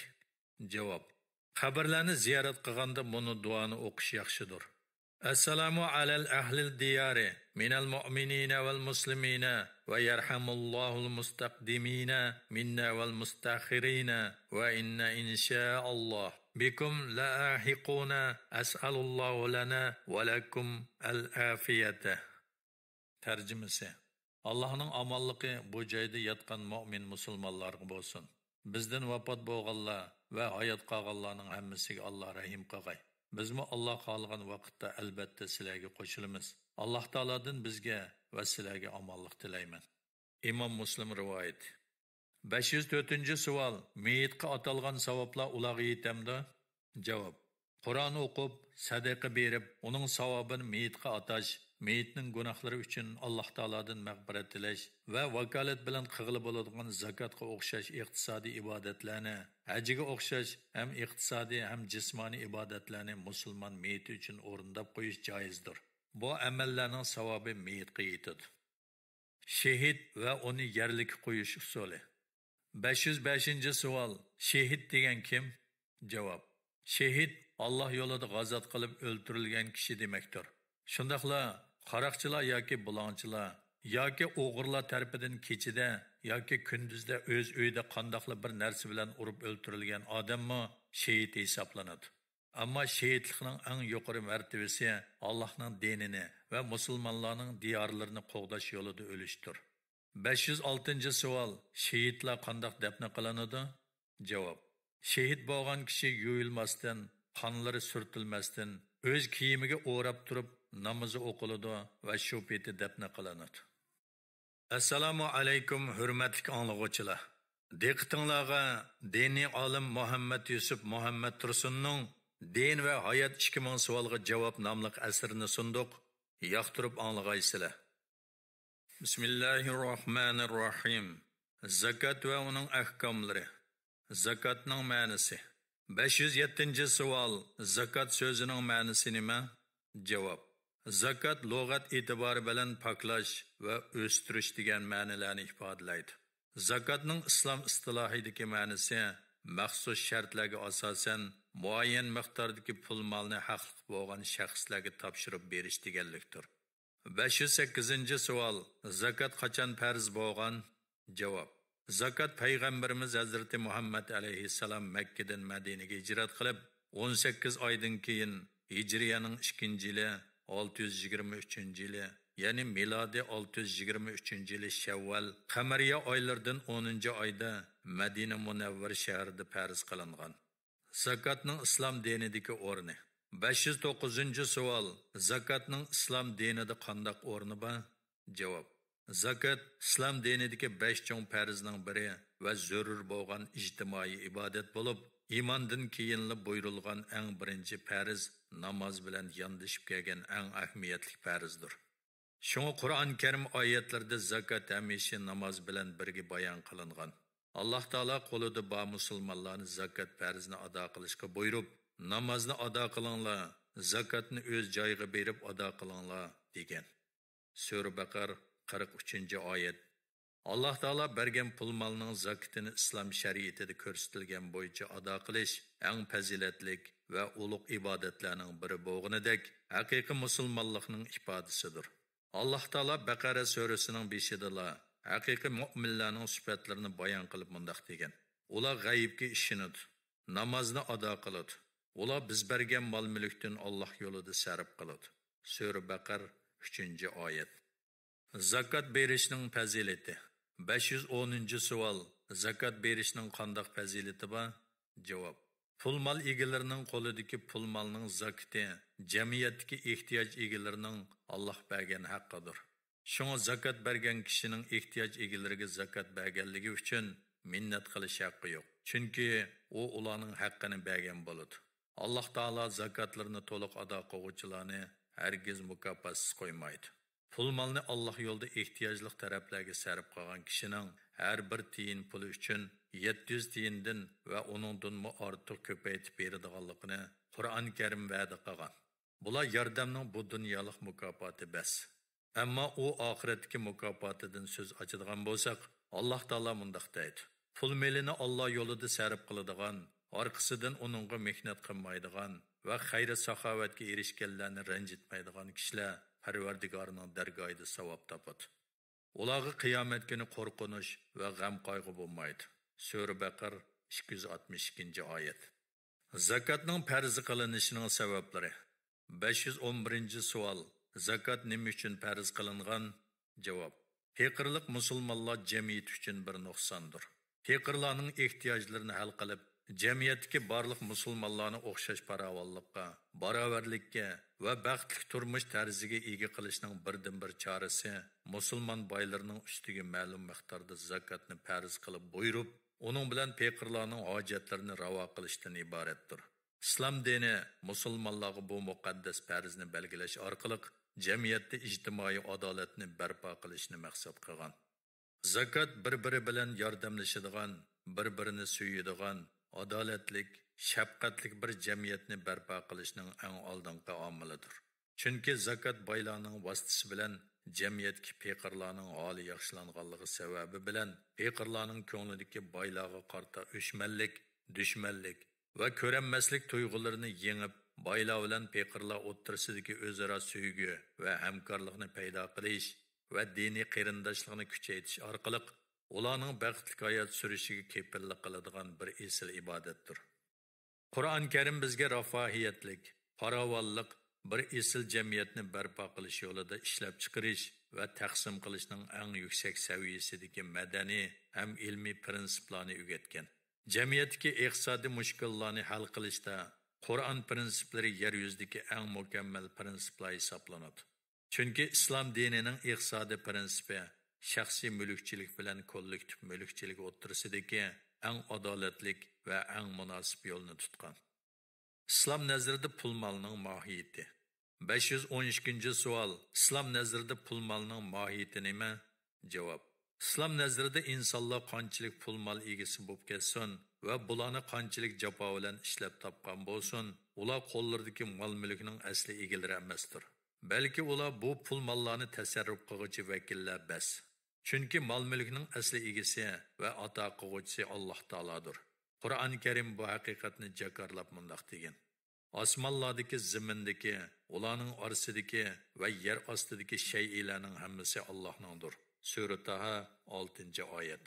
جاۋاب، قەبرىلەرنى زىيارەت قىلغاندا بۇنى دۇئانى ئوقۇش ياخشىدۇر. السلام على أهل الديار من المؤمنين والمسلمين ويرحم الله المستقدمين منا والمستأخرين وإن إن شاء الله بكم لاحقون أسأل الله لنا ولكم العافية. تەرجىمىسى، ئاللاھنىڭ ئامانلىقى بۇ جايدا ياتقان مۆمىن مۇسۇلمانلارغا بولسۇن. بىزدىن ۋاپات بولغانلار ۋە ھايات قالغانلارنىڭ ھەممىسىگە ئاللا رەھىم قىلغاي. بىزمۇ ئاللا خالىغان ۋاقىتتا ئەلبەتتە سىلەرگە قوشۇلىمىز. ئاللا تائالادىن بىزگە ۋە سىلەرگە ئامانلىق تىلەيمەن. ئىمام مۇسلىم رىۋايىتى. بەش يۈز تۆتىنچى سوئال، مېيىتقا ئاتالغان ساۋابلار ئۇلارغا يېتەمدۇ؟ جاۋاب، قۇرئان ئوقۇپ، سەدىقە بېرىپ، ئۇنىڭ ساۋابىنى مېيىتقا ئاتاش، مېيىتنىڭ گۇناھلىرى ئۈچۈن ئاللا تائالادىن مەغپىرەت تىلەش ۋە ۋاكالەت بىلەن قىلغىلى بولىدىغان زاكاتقا ئوخشاش ئىقتىسادىي ئىبادەتلەرنى، ھەجگە ئوخشاش ھەم ئىقتىسادىي ھەم جىسمانىي ئىبادەتلەرنى مۇسۇلمان مېيىتى ئۈچۈن ئورۇنداپ قويۇش جائىزدۇر. بۇ ئەمەللەرنىڭ ساۋابى مېيىتقا يېتىدۇ. شېھىت ۋە ئۇنى يەرلىككە قويۇش ئۇسۇلى. بەش يۈز بەشىنچى سوئال، شېھىت دېگەن كىم؟ جاۋاب، شېھىت ئاللا يولىدا غازات قىلىپ ئۆلتۈرۈلگەن كىشى دېمەكتۇر. شۇنداقلا قاراقچىلار ياكى بۇلاڭچىلار ياكى ئوغرىلار تەرىپىدىن كېچىدە ياكى كۈندۈزدە ئۆز ئۆيىدە قانداقلا بىر نەرسە بىلەن ئۇرۇپ ئۆلتۈرۈلگەن ئادەممۇ شېھىت ھېسابلىنىدۇ. ئەمما شېھىتلىقنىڭ ئەڭ يۇقىرى مەرتىۋىسى ئاللاھنىڭ دىنىنى ۋە مۇسۇلمانلارنىڭ دىيارلىرىنى قوغداش يولىدا ئۆلۈشتۇر. بەش يۈز ئالتىنچى سوئال، شېھىتلار قانداق دەپنە قىلىنىدۇ؟ جاۋاب، شېھىت بولغان كىشى يۇيۇلماستىن، قانلىرى سۈرتۈلمەستىن، ئۆز كىيىمىگە ئوراپ تۇرۇپ نامىزى ئوقۇلىدۇ ۋە شۇ پېتى دەپنە قىلىنىدۇ. ئەسسالامۇ ئەلەيكۇم، ھۆرمەتلىك ئاڭلىغۇچىلار! دىققىتىڭلارغا دىنىي ئالىم مۇھەممەد يۈسۈپ مۇھەممەد تۇرسۇننىڭ دىن ۋە ھايات ئىككى مىڭ سوئالغا جاۋاب ناملىق ئەسىرىنى سۇندۇق. ياقتۇرۇپ ئاڭلىغايسىلەر. بىسمىللاھىررەھمانىررەھىم. زاكات ۋە ئۇنىڭ ئەھكاملىرى. زاكاتنىڭ مەنىسى. بەش يۈز يەتتىنچى سوئال، زاكات سۆزىنىڭ مەنىسى نېمە؟ جاۋاب، زاكات لۇغەت ئېتىبارى بىلەن پاكلاش ۋە ئۆستۈرۈش دېگەن مەنىلەرنى ئىپادىلەيدۇ. زاكاتنىڭ ئىسلام ئىستىلاھىدىكى مەنىسى مەخسۇس شەرتلەرگە ئاساسەن مۇئەييەن مىقداردىكى پۇل مالنى ھەقلىق بولغان شەخسلەرگە تاپشۇرۇپ بېرىش دېگەنلىكتۇر. بەش يۈز سەككىزىنچى سوئال، زاكات قاچان پەرز بولغان؟ جاۋاب، زاكات پەيغەمبىرىمىز ھەزرىتى مۇھەممەد ئەلەيھىسسالام مەككىدىن مەدىنىگە ھىجرەت قىلىپ، ئون سەككىز ئايدىن كېيىن ھىجرىيەنىڭ ئىككىنچى يىلى، ئالتە يۈز يىگىرمە ئۈچىنچى يىلى، يەنى مىلادىي ئالتە يۈز يىگىرمە ئۈچىنچى يىلى شەۋۋال، قەمەرىيە ئايلىرىدىن ئونىنچى ئايدا مەدىنە مۇنەۋۋەر شەھىرىدە پەرز قىلىنغان. زاكاتنىڭ ئىسلام دىنىدىكى ئورنى. بەش يۈز توققۇزىنچى سوئال، زاكاتنىڭ ئىسلام دىنىدا قانداق ئورنى بار؟ جاۋاب، زاكات ئىسلام دىنىدىكى بەش چوڭ پەرزنىڭ بىرى ۋە زۆرۈر بولغان ئىجتىمائىي ئىبادەت بولۇپ، ئىماندىن كېيىنلا بۇيرۇلغان ئەڭ بىرىنچى پەرز، ناماز بىلەن ياندىشىپ كەلگەن ئەڭ ئەھمىيەتلىك پەرزدۇر. شۇڭا قۇرئان كەرىم ئايەتلىرىدە زاكات ھەمىشە ناماز بىلەن بىرگە بايان قىلىنغان. ئاللاھ تائالا قولىدا بار مۇسۇلمانلارنى زاكات پەرزىنى ئادا قىلىشقا بۇيرۇپ، نامازنى ئادا قىلىڭلار، زاكاتنى ئۆز جايىغا بېرىپ ئادا قىلىڭلار، دېگەن. سۈرە بەقەر، قىرىق ئۈچىنچى ئايەت. ئاللاھ تائالا بەرگەن پۇل مالنىڭ زاكىتىنى ئىسلام شەرىئىتىدە كۆرسىتىلگەن بويىچە ئادا قىلىش ئەڭ پەزىلەتلىك ۋە ئۇلۇغ ئىبادەتلەرنىڭ بىرى بولغىنىدەك، ھەقىقىي مۇسۇلمانلىقنىڭ ئىپادىسىدۇر. ئاللاھ تائالا بەقەرە سۈرىسىنىڭ بېشىدىلا، ھەقىقىي مۆمىنلەرنىڭ سۈپەتلىرىنى بايان قىلىپ مۇنداق دېگەن: ئۇلار غەيىبكە ئىشىنىدۇ، نامازنى ئادا قىلىدۇ، ئۇلار بىز بەرگەن مال-مۈلۈكتىن ئاللاھ يولىدا سەرپ قىلىدۇ. سۈرە بەقەر، ئۈچىنچى ئايەت. زاكات بېرىشنىڭ پەزىلىتى. بەش يۈز ئونىنچى سوئال، زاكات بېرىشنىڭ قانداق پەزىلىتى بار؟ جاۋاب، پۇل مال ئىگىلىرىنىڭ قولىدىكى پۇل مالنىڭ زاكىتى جەمئىيەتتىكى ئېھتىياج ئىگىلىرىنىڭ ئاللاھ بەرگەن ھەققىدۇر. شۇڭا زاكات بەرگەن كىشىنىڭ ئېھتىياج ئىگىلىرىگە زاكات بەرگەنلىكى ئۈچۈن مىننەت قىلىش ھەققى يوق، چۈنكى ئۇ ئۇلارنىڭ ھەققىنى بەرگەن بولىدۇ. ئاللاھ تائالا زاكاتلىرىنى تولۇق ئادا قىلغۇچىلارنى ھەرگىز مۇكاپاتسىز قويمايدۇ. پۇل مالنى ئاللاھ يولىدا ئېھتىياجلىق تەرەپلەرگە سەرپ قىلغان كىشىنىڭ ھەر بىر تىيىن پۇلى ئۈچۈن يەتتە يۈز تىيىندىن ۋە ئۇنىڭدىنمۇ ئارتۇق كۆپەيتىپ بېرىدىغانلىقىنى قۇرئان كەرىم ۋەدە قىلغان. بۇلار ياردەمنىڭ بۇ دۇنيالىق مۇكاپاتى بەس. ئەمما ئۇ ئاخىرەتتىكى مۇكاپاتىدىن سۆز ئاچىدىغان بولساق، ئاللاھ تائالا مۇنداق دەيدۇ: پۇل مېلىنى ئاللاھ يولىدا سەرپ قىلىدىغان، ئارقىسىدىن ئۇنىڭغا مېھنەت قىلمايدىغان ۋە خەير-ساخاۋەتكە ئېرىشكەنلەرنى رەنجىتمەيدىغان كىشىلەر پەرۋەردىگارىنىڭ دەرگاھىدا ساۋاب تاپىدۇ. ئۇلارغا قىيامەت كۈنى قورقۇنچ ۋە غەم-قايغۇ بولمايدۇ. سۈرە بەقەر، ئىككى يۈز ئاتمىش ئىككىنچى ئايەت. زاكاتنىڭ پەرز قىلىنىشىنىڭ سەۋەبلىرى. بەش يۈز ئون بىرىنچى سوئال، زاكات نېمە ئۈچۈن پەرز قىلىنغان؟ جاۋاب، پېقىرلىق مۇسۇلمانلار جەمئىيىتى ئۈچۈن بىر نۇقساندۇر. پېقىرلارنىڭ ئېھتىياجلىرىنى ھەل قىلىپ، جەمئىيەتتىكى بارلىق مۇسۇلمانلارنى ئوخشاش پاراۋانلىققا، باراۋەرلىككە ۋە بەختلىك تۇرمۇش تەرزىگە ئىگە قىلىشنىڭ بىردىنبىر چارىسى مۇسۇلمان بايلىرىنىڭ ئۈستىگە مەلۇم مىقداردا زاكاتنى پەرز قىلىپ بۇيرۇپ، ئۇنىڭ بىلەن پېقىرلارنىڭ ھاجەتلىرىنى راۋا قىلىشتىن ئىبارەتتۇر. ئىسلام دىنى مۇسۇلمانلارغا بۇ مۇقەددەس پەرزنى بەلگىلەش ئارقىلىق جەمئىيەتتە ئىجتىمائىي ئادالەتنى بەرپا قىلىشنى مەقسەت قىلغان. زاكات بىر-بىرى بىلەن ياردەملىشىدىغان، بىر-بىرىنى سۆيىدىغان، ئادالەتلىك، شەپقەتلىك بىر جەمئىيەتنى بەرپا قىلىشنىڭ ئەڭ ئالدىنقى ئامىلىدۇر. چۈنكى زاكات بايلارنىڭ ۋاسىتىسى بىلەن جەمئىيەتتىكى پېقىرلارنىڭ ھالى ياخشىلانغانلىقى سەۋەبى بىلەن پېقىرلارنىڭ كۆڭلىدىكى بايلارغا قارىتا ئۆچمەنلىك، دۈشمەنلىك ۋە كۆرەلمەسلىك تۇيغۇلىرىنى يېڭىپ، بايلار بىلەن پېقىرلار ئوتتۇرىسىدىكى ئۆزئارا سۆيگۈ ۋە ھەمكارلىقنى پەيدا قىلىش ۋە دىنىي قېرىنداشلىقنى كۈچەيتىش ئارقىلىق ئۇلارنىڭ بەختلىك ھايات سۈرۈشىگە كېپىللىك قىلىدىغان بىر ئېسىل ئىبادەتتۇر. قۇرئان كەرىم بىزگە رافاھىيەتلىك، پاراۋانلىق، بىر ئېسىل جەمئىيەتنى بەرپا قىلىش يولىدا ئىشلەپچىقىرىش ۋە تەقسىم قىلىشنىڭ ئەڭ يۈكسەك سەۋىيەسىدىكى مەدەنىي ھەم ئىلمىي پىرىنسىپلارنى ئۆگەتكەن. جەمئىيەتتىكى ئىقتىسادىي مۈشكۈللارنى ھەل قىلىشتا قۇرئان پىرىنسىپلىرى يەر يۈزىدىكى ئەڭ مۇكەممەل پىرىنسىپلار ھېسابلىنىدۇ. چۈنكى ئىسلام دىنىنىڭ ئىقتىسادىي پىرىنسىپى شەخسىي مۈلۈكچىلىك بىلەن كوللېكتىپ مۈلۈكچىلىك ئوتتۇرىسىدىكى ئەڭ ئادالەتلىك ۋە ئەڭ مۇناسىپ يولنى تۇتقان. ئىسلام نەزىرىدە پۇل مالنىڭ ماھىيىتى. بەش يۈز ئون ئىككىنچى سوئال، ئىسلام نەزىرىدە پۇل مالنىڭ ماھىيىتى نېمە؟ جاۋاب، ئىسلام نەزىرىدە ئىنسانلار قانچىلىك پۇل مال ئىگىسى بولۇپ كەتسۇن، ۋە بۇلارنى قانچىلىك جاپا بىلەن ئىشلەپ تاپقان بولسۇن، ئۇلار قوللىرىدىكى مال-مۈلۈكنىڭ ئەسلى ئىگىلىرى ئەمەستۇر. بەلكى ئۇلار بۇ پۇل-ماللارنى تەسەررۇپ قىلغۇچى ۋەكىللەر بەس. چۈنكى مال-مۈلۈكنىڭ ئەسلى ئىگىسى ۋە ئاتا قىلغۇچىسى ئاللاھ تائالادۇر. قۇرئان كەرىم بۇ ھەقىقەتنى جاكارلاپ مۇنداق دېگەن: «ئاسمانلاردىكى، زېمىندىكى، ئۇلارنىڭ ئارىسىدىكى ۋە يەر ئاستىدىكى شەيئىلەرنىڭ ھەممىسى ئاللاھنىڭدۇر.» سۈرە تاھا، ئالتىنچى ئايەت.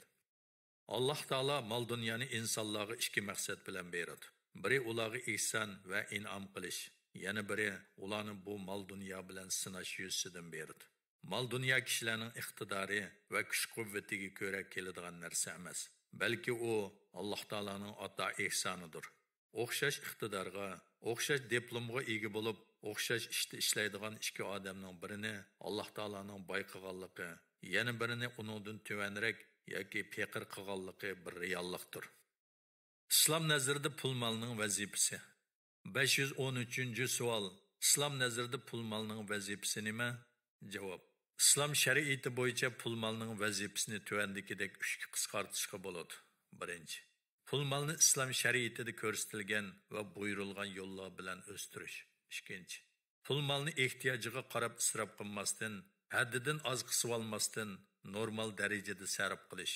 ئاللاھ تائالا مال-دۇنيانى ئىنسانلارغا ئىككى مەقسەت بىلەن بېرىدۇ. بىرى ئۇلارغا ئېھسان ۋە ئىنئام قىلىش، يەنە بىرى ئۇلارنى بۇ مال-دۇنيا بىلەن سىناش يۈزىسىدىن بېرىدۇ. مال-دۇنيا كىشىلەرنىڭ ئىقتىدارى ۋە كۈچ-قۇۋۋىتىگە كۆرە كېلىدىغان نەرسە ئەمەس، بەلكى ئۇ ئاللاھ تائالانىڭ ئاتا ئېھسانىدۇر. ئوخشاش ئىقتىدارغا، ئوخشاش دىپلومغا ئىگە بولۇپ، ئوخشاش ئىشتا ئىشلەيدىغان ئىككى ئادەمنىڭ بىرىنى ئاللاھ تائالانىڭ باي قىلغانلىقى، يەنە بىرىنى ئۇنىڭدىن تۆۋەنرەك ياكى پېقىر قىلغانلىقى بىر رېئاللىقتۇر. ئىسلام نەزىرىدە پۇل مالنىڭ ۋەزىپىسى. بەش يۈز ئون ئۈچىنچى سوئال: ئىسلام نەزىرىدە پۇل مالنىڭ ۋەزىپىسى نېمە؟ جاۋاب: ئىسلام شەرىئىتى بويىچە پۇل مالنىڭ ۋەزىپىسىنى تۆۋەندىكىدەك ئۈچكە قىسقارتىشقا بولىدۇ. بىرىنچى، پۇل مالنى ئىسلام شەرىئىتىدە كۆرسىتىلگەن ۋە بۇيرۇلغان يوللار بىلەن ئۆستۈرۈش. ئىككىنچى، پۇل مالنى ئېھتىياجىغا قاراپ ئىسراپ قىلماستىن، ھەددىدىن ئاز قىسىۋالماستىن، نورمال دەرىجىدە سەرپ قىلىش.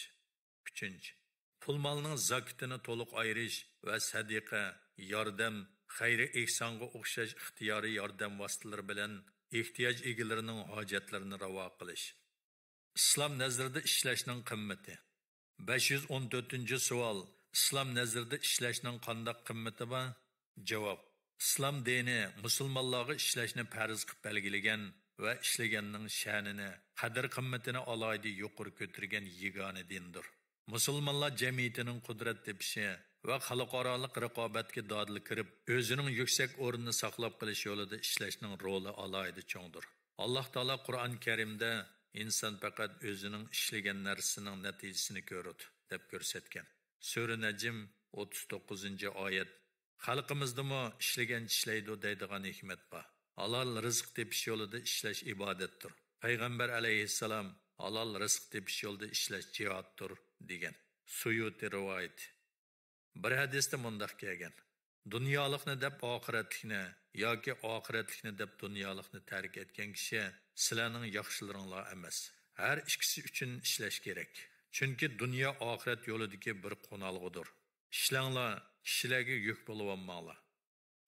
ئۈچىنچى، پۇل مالنىڭ زاكىتىنى تولۇق ئايرىش ۋە سەدىقە، ياردەم، خەيرى ئېھسانغا ئوخشاش ئىختىيارىي ياردەم ۋاسىتىلىرى بىلەن ئېھتىياج ئىگىلىرىنىڭ ھاجەتلىرىنى راۋا قىلىش. ئىسلام نەزىرىدە ئىشلەشنىڭ قىممىتى. بەش يۈز ئون تۆتىنچى سوئال: ئىسلام نەزىرىدە ئىشلەشنىڭ قانداق قىممىتى بار؟ جاۋاب: ئىسلام دىنى مۇسۇلمانلارغا ئىشلەشنى پەرز قىلىپ بەلگىلىگەن ۋە ئىشلىگەننىڭ شەنىنى، قەدىر-قىممىتىنى ئالاھىدە يۇقىرى كۆتۈرگەن يېگانە دىندۇر. مۇسۇلمانلار جەمئىيىتىنىڭ قۇدرەت تېپىشى ۋە خەلقئارالىق رىقابەتكە دادىل كىرىپ، ئۆزىنىڭ يۈكسەك ئورنىنى ساقلاپ قېلىش يولىدا ئىشلەشنىڭ رولى ئالاھىدە چوڭدۇر. ئاللاھ تائالا قۇرئان كەرىمدە: «ئىنسان پەقەت ئۆزىنىڭ ئىشلىگەن نەرسىسىنىڭ نەتىجىسىنى كۆرىدۇ» دەپ كۆرسەتكەن. سۈرە نەجم، ئوتتۇز توققۇزىنچى ئايەت. خەلقىمىزدىمۇ «ئىشلىگەنچە ئىشلەيدۇ» دەيدىغان ھېكمەت بار. ھالال رىزىق تېپىش يولىدا ئىشلەش ئىبادەتتۇر. پەيغەمبەر ئەلەيھىسسالام «ھالال رىزىق تېپىش يولىدا ئىشلەش جىھادتۇر» دېگەن. سۇيۇتى رىۋايىتى. بىر ھەدىستە مۇنداق كەلگەن: «دۇنيالىقنى دەپ ئاخىرەتلىكنى ياكى ئاخىرەتلىكنى دەپ دۇنيالىقنى تەرك ئەتكەن كىشى سىلەرنىڭ ياخشىلىرىڭلار ئەمەس. ھەر ئىككىسى ئۈچۈن ئىشلەش كېرەك. چۈنكى دۇنيا ئاخىرەت يولىدىكى بىر قونالغۇدۇر. ئىشلەڭلار، كىشىلەرگە يۈك بولۇۋالماڭلار.»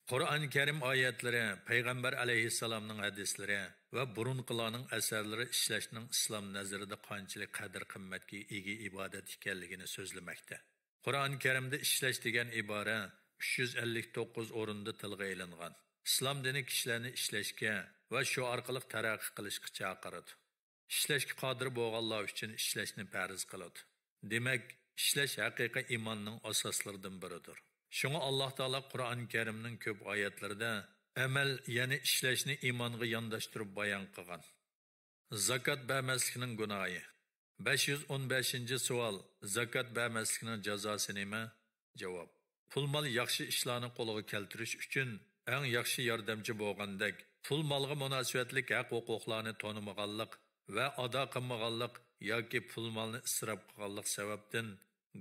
قۇرئان كەرىم ئايەتلىرى، پەيغەمبەر ئەلەيھىسسالامنىڭ ھەدىسلىرى ۋە بۇرۇنقىلارنىڭ ئەسەرلىرى ئىشلەشنىڭ ئىسلام نەزىرىدە قانچىلىك قەدىر-قىممەتكە ئىگە ئىبادەت ئىكەنلىكىنى سۆزلىمەكتە. قۇرئان كەرىمدە ئىشلەش دېگەن ئىبارە ئۈچ يۈز ئەللىك توققۇز ئورۇندا تىلغا ئېلىنغان. ئىسلام دىنى كىشىلەرنى ئىشلەشكە ۋە شۇ ئارقىلىق تەرەققىي قىلىشقا چاقىرىدۇ. ئىشلەشكە قادىر بولغانلار ئۈچۈن ئىشلەشنى پەرز قىلىدۇ. دېمەك، ئىشلەش ھەقىقىي ئىماننىڭ ئاساسلىرىدىن بىرىدۇر. شۇڭا ئاللاھ تائالا قۇرئان كەرىمنىڭ كۆپ ئايەتلىرىدە ئەمەل، يەنى ئىشلەشنى ئىمانغا يانداشتۇرۇپ بايان قىلغان. زاكات بەرمەسلىكنىڭ گۇناھى. بەش يۈز ئون بەشىنچى سوئال: زاكات بەرمەسلىكنىڭ جازاسى نېمە؟ جاۋاب: پۇل مال ياخشى ئىشلارنى قولغا كەلتۈرۈش ئۈچۈن ئەڭ ياخشى ياردەمچى بولغاندەك، پۇل مالغا مۇناسىۋەتلىك ھەق ھوقۇقلارنى تونۇمىغانلىق ۋە ئادا قىلمىغانلىق ياكى پۇل مالنى ئىسراپ قىلغانلىق سەۋەبتىن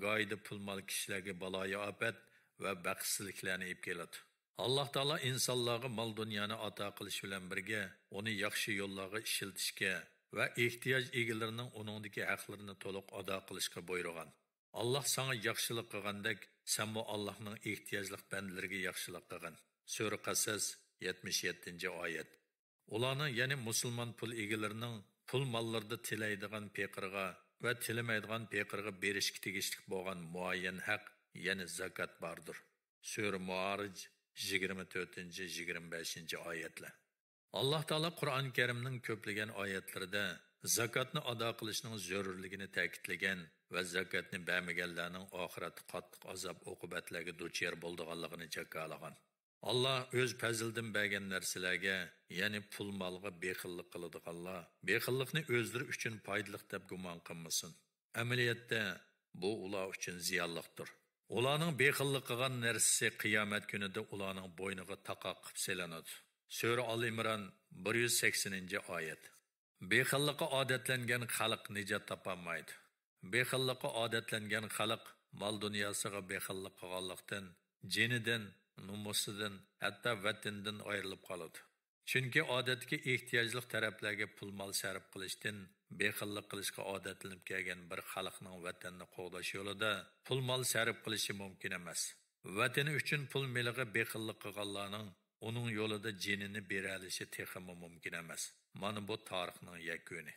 گاھىدا پۇل مال كىشىلەرگە بالايىئاپەت ۋە بەختسىزلىكلەرنى ئېلىپ كېلىدۇ. ئاللاھ تائالا ئىنسانلارغا مال دۇنيانى ئاتا قىلىش بىلەن بىرگە، ئۇنى ياخشى يوللارغا ئىشلىتىشكە ۋە ئېھتىياج ئىگىلىرىنىڭ ئۇنىڭدىكى ھەقلىرىنى تولۇق ئادا قىلىشقا بۇيرۇغان. ئاللاھ ساڭا ياخشىلىق قىلغاندەك، سەنمۇ ئاللاھنىڭ ئېھتىياجلىق بەندىلىرىگە ياخشىلىق قىلغىن. سۈرە قەسەس، يەتمىش يەتتىنچى ئايەت. ئۇلارنىڭ، يەنى مۇسۇلمان پۇل ئىگىلىرىنىڭ پۇل ماللىرىدا تىلەيدىغان پېقىرغا ۋە تىلىمەيدىغان پېقىرغا بېرىشكە تېگىشلىك بولغان مۇئەييەن ھەق، يەنى زاكات باردۇر. سۈرە مائارىج، يىگىرمە تۆتىنچى، يىگىرمە بەشىنچى ئايەتلەر. ئاللاھ تائالا قۇرئان كەرىمنىڭ كۆپلىگەن ئايەتلىرىدە زاكاتنى ئادا قىلىشنىڭ زۆرۈرلۈكىنى تەكىتلىگەن ۋە زاكاتنى بەرمىگەنلەرنىڭ ئاخىرەتتە قاتتىق ئازاب-ئوقۇبەتلەرگە دۇچار بولىدىغانلىقىنى جاكارلىغان. ئاللاھ ئۆز پەزلىدىن بەرگەن نەرسىلەرگە، يەنى پۇل مالغا بېخىللىق قىلىدىغانلار بېخىللىقنى ئۆزلىرى ئۈچۈن پايدىلىق دەپ گۇمان قىلمىسۇن. ئەمەلىيەتتە، بۇ ئۇلار ئۈچۈن زىيانلىقتۇر. ئۇلارنىڭ بېخىللىق قىلغان نەرسىسى قىيامەت كۈنىدە ئۇلارنىڭ بوينىغا تاقاق قىلىپ سېلىنىدۇ. سۈرە ئال ئىمران، بىر يۈز سەكسىنىنچى ئايەت. بېخىللىققا ئادەتلەنگەن خەلق نىجات تاپالمايدۇ. بېخىللىققا ئادەتلەنگەن خەلق مال-دۇنياسىغا بېخىللىق قىلغانلىقتىن، جېنىدىن، نومۇسىدىن، ھەتتا ۋەتىنىدىن ئايرىلىپ قالىدۇ. چۈنكى ئادەتتىكى ئېھتىياجلىق تەرەپلەرگە پۇل-مال سەرپ قىلىشتىن بېخىللىق قىلىشقا ئادەتلىنىپ كەلگەن بىر خەلقنىڭ ۋەتەننى قوغداش يولىدا پۇل-مال سەرپ قىلىشى مۇمكىن ئەمەس. ۋەتىنى ئۈچۈن پۇل-مېلىغا بېخىللىق قىلغانلارنىڭ ئۇنىڭ يولىدا جېنىنى بېرەلىشى تېخىمۇ مۇمكىن ئەمەس. مانا بۇ تارىخنىڭ يەكۈنى.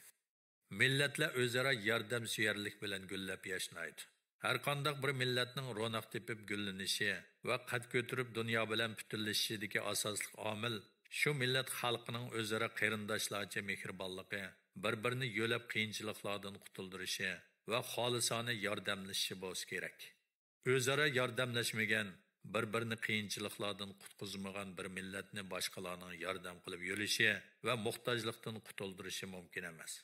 مىللەتلەر ئۆزئارا ياردەمسۆيەرلىك بىلەن گۈللەپ ياشنايدۇ. ھەرقانداق بىر مىللەتنىڭ روناق تېپىپ گۈللىنىشى ۋە قەد كۆتۈرۈپ دۇنيا بىلەن پۈتۈنلىشىشىدىكى ئاساسلىق ئامىل شۇ مىللەت خەلقىنىڭ ئۆزئارا قېرىنداشلارچە مېھرىبانلىقى، بىر-بىرىنى يۆلەپ قىيىنچىلىقلاردىن قۇتۇلدۇرۇشى ۋە خالىسانە ياردەملىشىشى بولسا كېرەك. ئۆزئارا ياردەملەشمىگەن، بىر-بىرىنى قىيىنچىلىقلاردىن قۇتقۇزمىغان بىر مىللەتنى باشقىلارنىڭ ياردەم قىلىپ يۆلىشى ۋە موھتاجلىقتىن قۇتۇلدۇرۇشى مۇمكىن ئەمەس.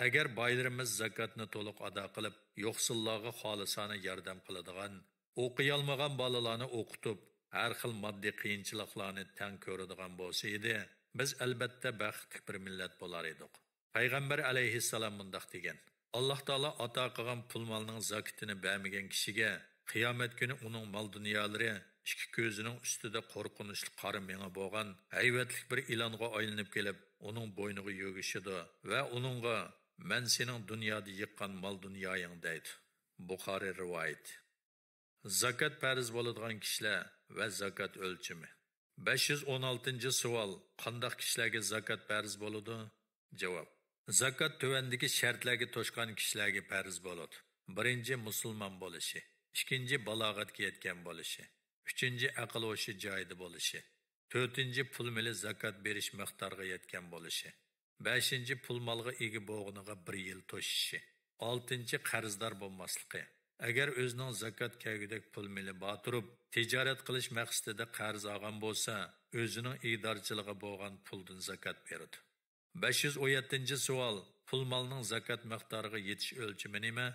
ئەگەر بايلىرىمىز زاكاتنى تولۇق ئادا قىلىپ، يوقسۇللارغا خالىسانە ياردەم قىلىدىغان، ئوقۇيالمىغان بالىلارنى ئوقۇتۇپ، ھەر خىل ماددىي قىيىنچىلىقلارنى تەڭ كۆرىدىغان بولسا ئىدى، بىز ئەلبەتتە بەختلىك بىر مىللەت بولار ئىدۇق. پەيغەمبەر ئەلەيھىسسالام مۇنداق دېگەن: «ئاللاھ تائالا ئاتا قىلغان پۇل-مالنىڭ زاكىتىنى بەرمىگەن كىشىگە قىيامەت كۈنى ئۇنىڭ مال-دۇنيالىرى ئىككى كۆزىنىڭ ئۈستىدە قورقۇنچلۇق قارا مېڭە بولغان ھەيۋەتلىك بىر ئىلانغا ئايلىنىپ كېلىپ، ئۇنىڭ بوينىغا يۆگىشىدۇ ۋە ئۇنىڭغا، مەن سېنىڭ دۇنيادا يىغقان مال-دۇنيايىڭ، دەيدۇ.» بۇخارى رىۋايىتى. زاكات پەرز بولىدىغان كىشىلەر ۋە زاكات ئۆلچىمى. بەش يۈز ئون ئالتىنچى سوئال: قانداق كىشىلەرگە زاكات پەرز بولىدۇ؟ جاۋاب: زاكات تۆۋەندىكى شەرتلەرگە توشقان كىشىلەرگە پەرز بولىدۇ. بىرىنچى، مۇسۇلمان بولۇشى. ئىككىنچى، بالاغەتكە يەتكەن بولۇشى. ئۈچىنچى، ئەقىل ھوشى جايىدا بولۇشى. تۆتىنچى، پۇل مېلى زاكات بېرىش مىقدارىغا يەتكەن بولۇشى. بەشىنچى، پۇل مالغا ئىگە بولغىنىغا بىر يىل توشۇشى. ئالتىنچى، قەرزدار بولماسلىقى. ئەگەر ئۆزىنىڭ زاكات كەلگۈدەك پۇل مېلى بار تۇرۇپ، تىجارەت قىلىش مەقسىتىدە قەرز ئالغان بولسا، ئۆزىنىڭ ئىگىدارچىلىقى بولغان پۇلدىن زاكات بېرىدۇ. بەش يۈز ئون يەتتىنچى سوئال: پۇل مالنىڭ زاكات مىقدارىغا يېتىش ئۆلچىمى نېمە؟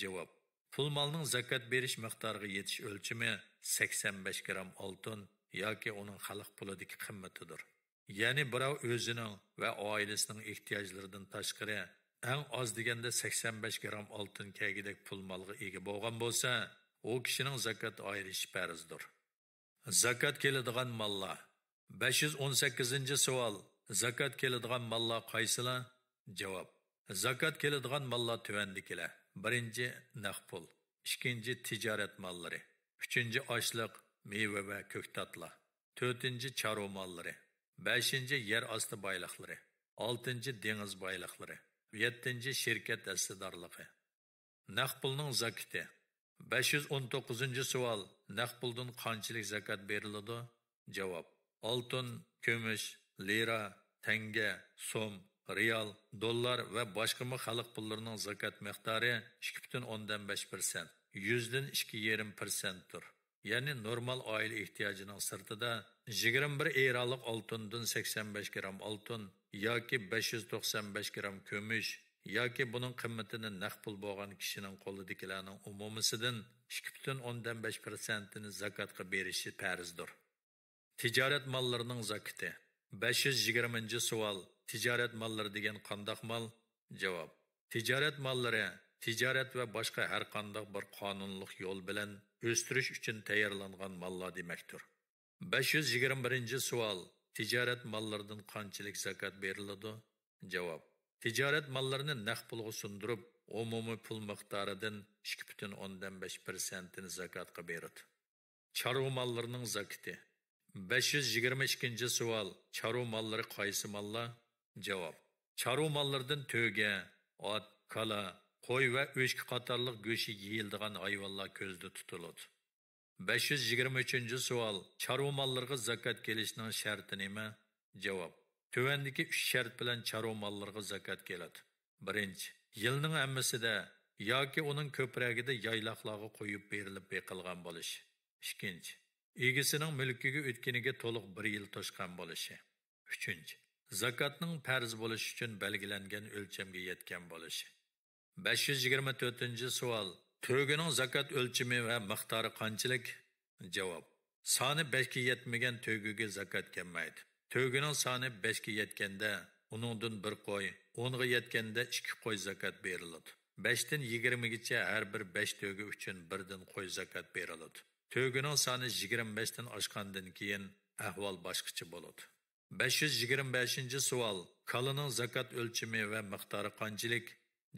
جاۋاب: پۇل مالنىڭ زاكات بېرىش مىقدارىغا يېتىش ئۆلچىمى سەكسەن بەش گرام ئالتۇن ياكى ئۇنىڭ خەلق پۇلىدىكى قىممىتىدۇر. يەنى بىراۋ ئۆزىنىڭ ۋە ئائىلىسىنىڭ ئېھتىياجلىرىدىن تاشقىرى ئەڭ ئاز دېگەندە سەكسەن بەش گرام ئالتۇن كەلگۈدەك پۇل مالغا ئىگە بولغان بولسا، ئۇ كىشىنىڭ زاكات ئايرىشى پەرزدۇر. زاكات كېلىدىغان ماللار. بەش يۈز ئون سەككىزىنچى سوئال: زاكات كېلىدىغان ماللار قايسىلار؟ جاۋاب: زاكات كېلىدىغان ماللار تۆۋەندىكىلەر: بىرىنچى، نەق پۇل. ئىككىنچى، تىجارەت ماللىرى. ئۈچىنچى، ئاشلىق، مېۋە ۋە كۆكتاتلار. تۆتىنچى، چارۋا ماللىرى. بەشىنچى، يەر ئاستى بايلىقلىرى. ئالتىنچى، دېڭىز بايلىقلىرى. يەتتىنچى، شىركەت ھەسسىدارلىقى. نەق پۇلنىڭ زاكىتى. بەش يۈز ئون توققۇزىنچى سوئال: نەق پۇلدىن قانچىلىك زاكات بېرىلىدۇ؟ جاۋاب: ئالتۇن، كۈمۈش، لىرا، تەڭگە، سوم، رىيال، دوللار ۋە باشقىمۇ خەلق پۇللىرىنىڭ زاكات مىقدارى ئىككى پۈتۈن ئوندىن بەش پىرسەنت، يۈزدىن ئىككى يېرىم پىرسەنتتۇر. يەنى نورمال ئائىلە ئېھتىياجىنىڭ سىرتىدا يىگىرمە بىر ئېرالىق ئالتۇندىن سەكسەن بەش گرام ئالتۇن ياكى بەش يۈز توقسان بەش گرام كۈمۈش ياكى بۇنىڭ قىممىتىنى نەق پۇل بولغان كىشىنىڭ قولىدىكىلەرنىڭ ئومۇمىسىدىن ئىككى پۈتۈن ئوندىن بەش پىرسەنتىنى زاكاتقا بېرىشى پەرزدۇر. تىجارەت ماللىرىنىڭ زاكىتى. بەش يۈز يىگىرمىنچى سوئال: تىجارەت ماللىرى دېگەن قانداق مال؟ جاۋاب: تىجارەت ماللىرى تىجارەت ۋە باشقا ھەر قانداق بىر قانۇنلۇق يول بىلەن ئۆستۈرۈش ئۈچۈن تەييارلانغان ماللار دېمەكتۇر. بەش يۈز يىگىرمە بىرىنچى سوئال: تىجارەت ماللىرىدىن قانچىلىك زاكات بېرىلىدۇ؟ جاۋاب: تىجارەت ماللىرىنى نەق پۇلغا سۇندۇرۇپ، ئومۇمىي پۇل مىقدارىدىن ئىككى پۈتۈن ئوندىن بەش پىرسەنتىنى زاكاتقا بېرىدۇ. چارۋا ماللىرىنىڭ زاكىتى. بەش يۈز يىگىرمە ئىككىنچى سوئال: چارۋا ماللىرى قايسى ماللار؟ جاۋاب: چارۋا ماللىرىدىن تۆگە، ئات، كالا، قوي ۋە ئۆچكە قاتارلىق گۆشى يېيىلىدىغان ھايۋانلار كۆزدە تۇتۇلىدۇ. بەش يۈز يىگىرمە ئۈچىنچى سوئال: چارۋا ماللىرىغا زاكات كېلىشنىڭ شەرتى نېمە؟ جاۋاب: تۆۋەندىكى ئۈچ شەرت بىلەن چارۋا ماللىرىغا زاكات كېلىدۇ. بىرىنچى، يىلنىڭ ھەممىسىدە ياكى ئۇنىڭ كۆپرەكىدە يايلاقلارغا قويۇپ بېرىلىپ بېقىلغان بولۇشى. ئىككىنچى، ئىگىسىنىڭ مۈلكىگە ئۆتكىنىگە تولۇق بىر يىل توشقان بولۇشى. ئۈچىنچى، زاكاتنىڭ پەرز بولۇشى ئۈچۈن بەلگىلەنگەن ئۆلچەمگە يەتكەن بولۇشى. بەش يۈز يىگىرمە تۆتىنچى سوئال: تۆگىنىڭ زاكات ئۆلچىمى ۋە مىقدارى قانچىلىك؟ جاۋاب: سانى بەشكە يەتمىگەن تۆگىگە زاكات كەلمەيدۇ. تۆگىنىڭ سانى بەشكە يەتكەندە، ئۇنىڭدىن بىر قوي، ئونغا يەتكەندە ئىككى قوي زاكات بېرىلىدۇ. بەشتىن يىگىرمىگىچە ھەر بىر بەش تۆگە ئۈچۈن بىردىن قوي زاكات بېرىلىدۇ. تۆگىنىڭ سانى يىگىرمە بەشتىن ئاشقاندىن كېيىن ئەھۋال باشقىچە بولىدۇ. بەش يۈز يىگىرمە بەشىنچى سوئال، كالىنىڭ زاكات ئۆلچىمى ۋە مىقدارى قانچىلىك؟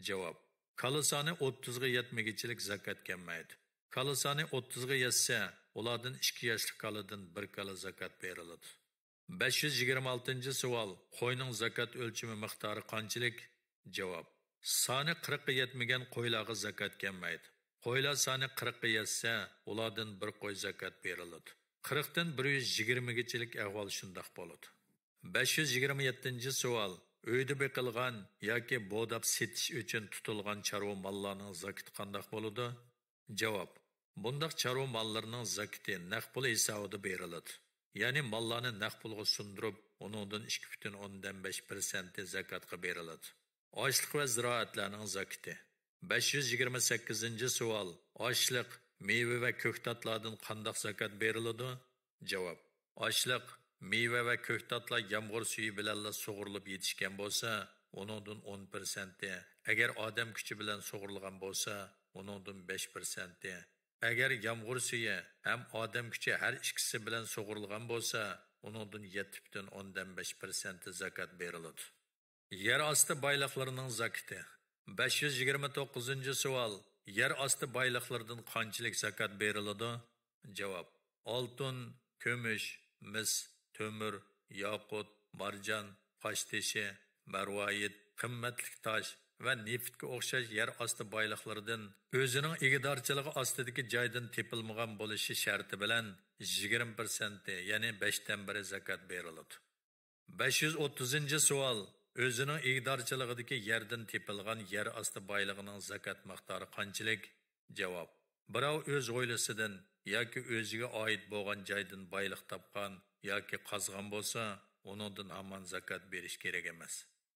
جاۋاب، كالا سانى ئوتتۇزغا يەتمىگۈچىلىك زاكات كەلمەيدۇ. كالا سانى ئوتتۇزغا يەتسە، ئۇلاردىن ئىككى ياشلىق كالىدىن بىر كالا زاكات بېرىلىدۇ. بەش يۈز يىگىرمە ئالتىنچى سوئال، قوينىڭ زاكات ئۆلچىمى مىقدارى قانچىلىك؟ جاۋاب، سانى قىرىققا يەتمىگەن قويلارغا زاكات كەلمەيدۇ. قويلار سانى قىرىققا يەتسە، ئۇلاردىن بىر قوي زاكات بېرىلىدۇ. قىرىقتىن بىر يۈز يىگىرمىگىچىلىك ئەھۋال شۇنداق بولىدۇ. بەش يۈز يىگىرمە يەتتىنچى سوئال، ئۆيدە بېقىلغان ياكى بوداپ سېتىش ئۈچۈن تۇتۇلغان چارۋا ماللارنىڭ زاكىتى قانداق بولىدۇ؟ جاۋاب، بۇنداق چارۋا ماللىرىنىڭ زاكىتى نەق پۇل ھېسابىدا بېرىلىدۇ. يەنى ماللارنى نەق پۇلغا سۇندۇرۇپ، ئۇنىڭدىن ئىككى پۈتۈن ئوندىن بەش پىرسەنتى زاكاتقا بېرىلىدۇ. ئاشلىق ۋە زىرائەتلەرنىڭ زاكىتى. بەش يۈز يىگىرمە سەككىزىنچى سوئال، ئاشلىق، مېۋە ۋە كۆكتاتلاردىن قانداق زاكات بېرىلىدۇ؟ جاۋاب، ئاشلىق، مېۋە ۋە كۆكتاتلار يامغۇر سۈيى بىلەنلا سۇغۇرۇلۇپ يېتىشكەن بولسا، ئۇنىڭدىن ئون پىرسەنتى، ئەگەر ئادەم كۈچى بىلەن سۇغۇرۇلغان بولسا، ئۇنىڭدىن بەش پىرسەنتى، ئەگەر يامغۇر سۈيى ھەم ئادەم كۈچى ھەر ئىككىسى بىلەن سۇغۇرۇلغان بولسا، ئۇنىڭدىن يەتتە پۈتۈن ئوندىن بەش پىرسەنتى زاكات بېرىلىدۇ. يەر ئاستى بايلىقلىرىنىڭ زاكىتى. بەش يۈز يىگىرمە توققۇزىنچى سوئال، يەر ئاستى بايلىقلىرىدىن قانچىلىك زاكات بېرىلىدۇ؟ جاۋاب، ئالتۇن، كۈمۈش، مىس، تۆمۈر، ياقۇت، مارجان، قاشتېشى، مەرۋايىت، قىممەتلىك تاش ۋە نېفىتكە ئوخشاش يەر ئاستى بايلىقلىرىدىن ئۆزىنىڭ ئىگىدارچىلىقى ئاستىدىكى جايدىن تېپىلمىغان بولۇشى شەرتى بىلەن يىگىرمە پىرسەنتى، يەنى بەشتىن بىرى زاكات بېرىلىدۇ. بەش يۈز ئوتتۇزىنچى سوئال، ئۆزىنىڭ ئىگىدارچىلىقىدىكى يەردىن تېپىلغان يەر ئاستى بايلىقىنىڭ زاكات مىقدارى قانچىلىك؟ جاۋاب، بىراۋ ئۆز ھويلىسىدىن ياكى ئۆزىگە ئائىت بولغان جايدىن بايلىق تاپقان ياكى قازغان بولسا، ئۇنىڭدىن ھامان زاكات بېرىش كېرەك ئەمەس.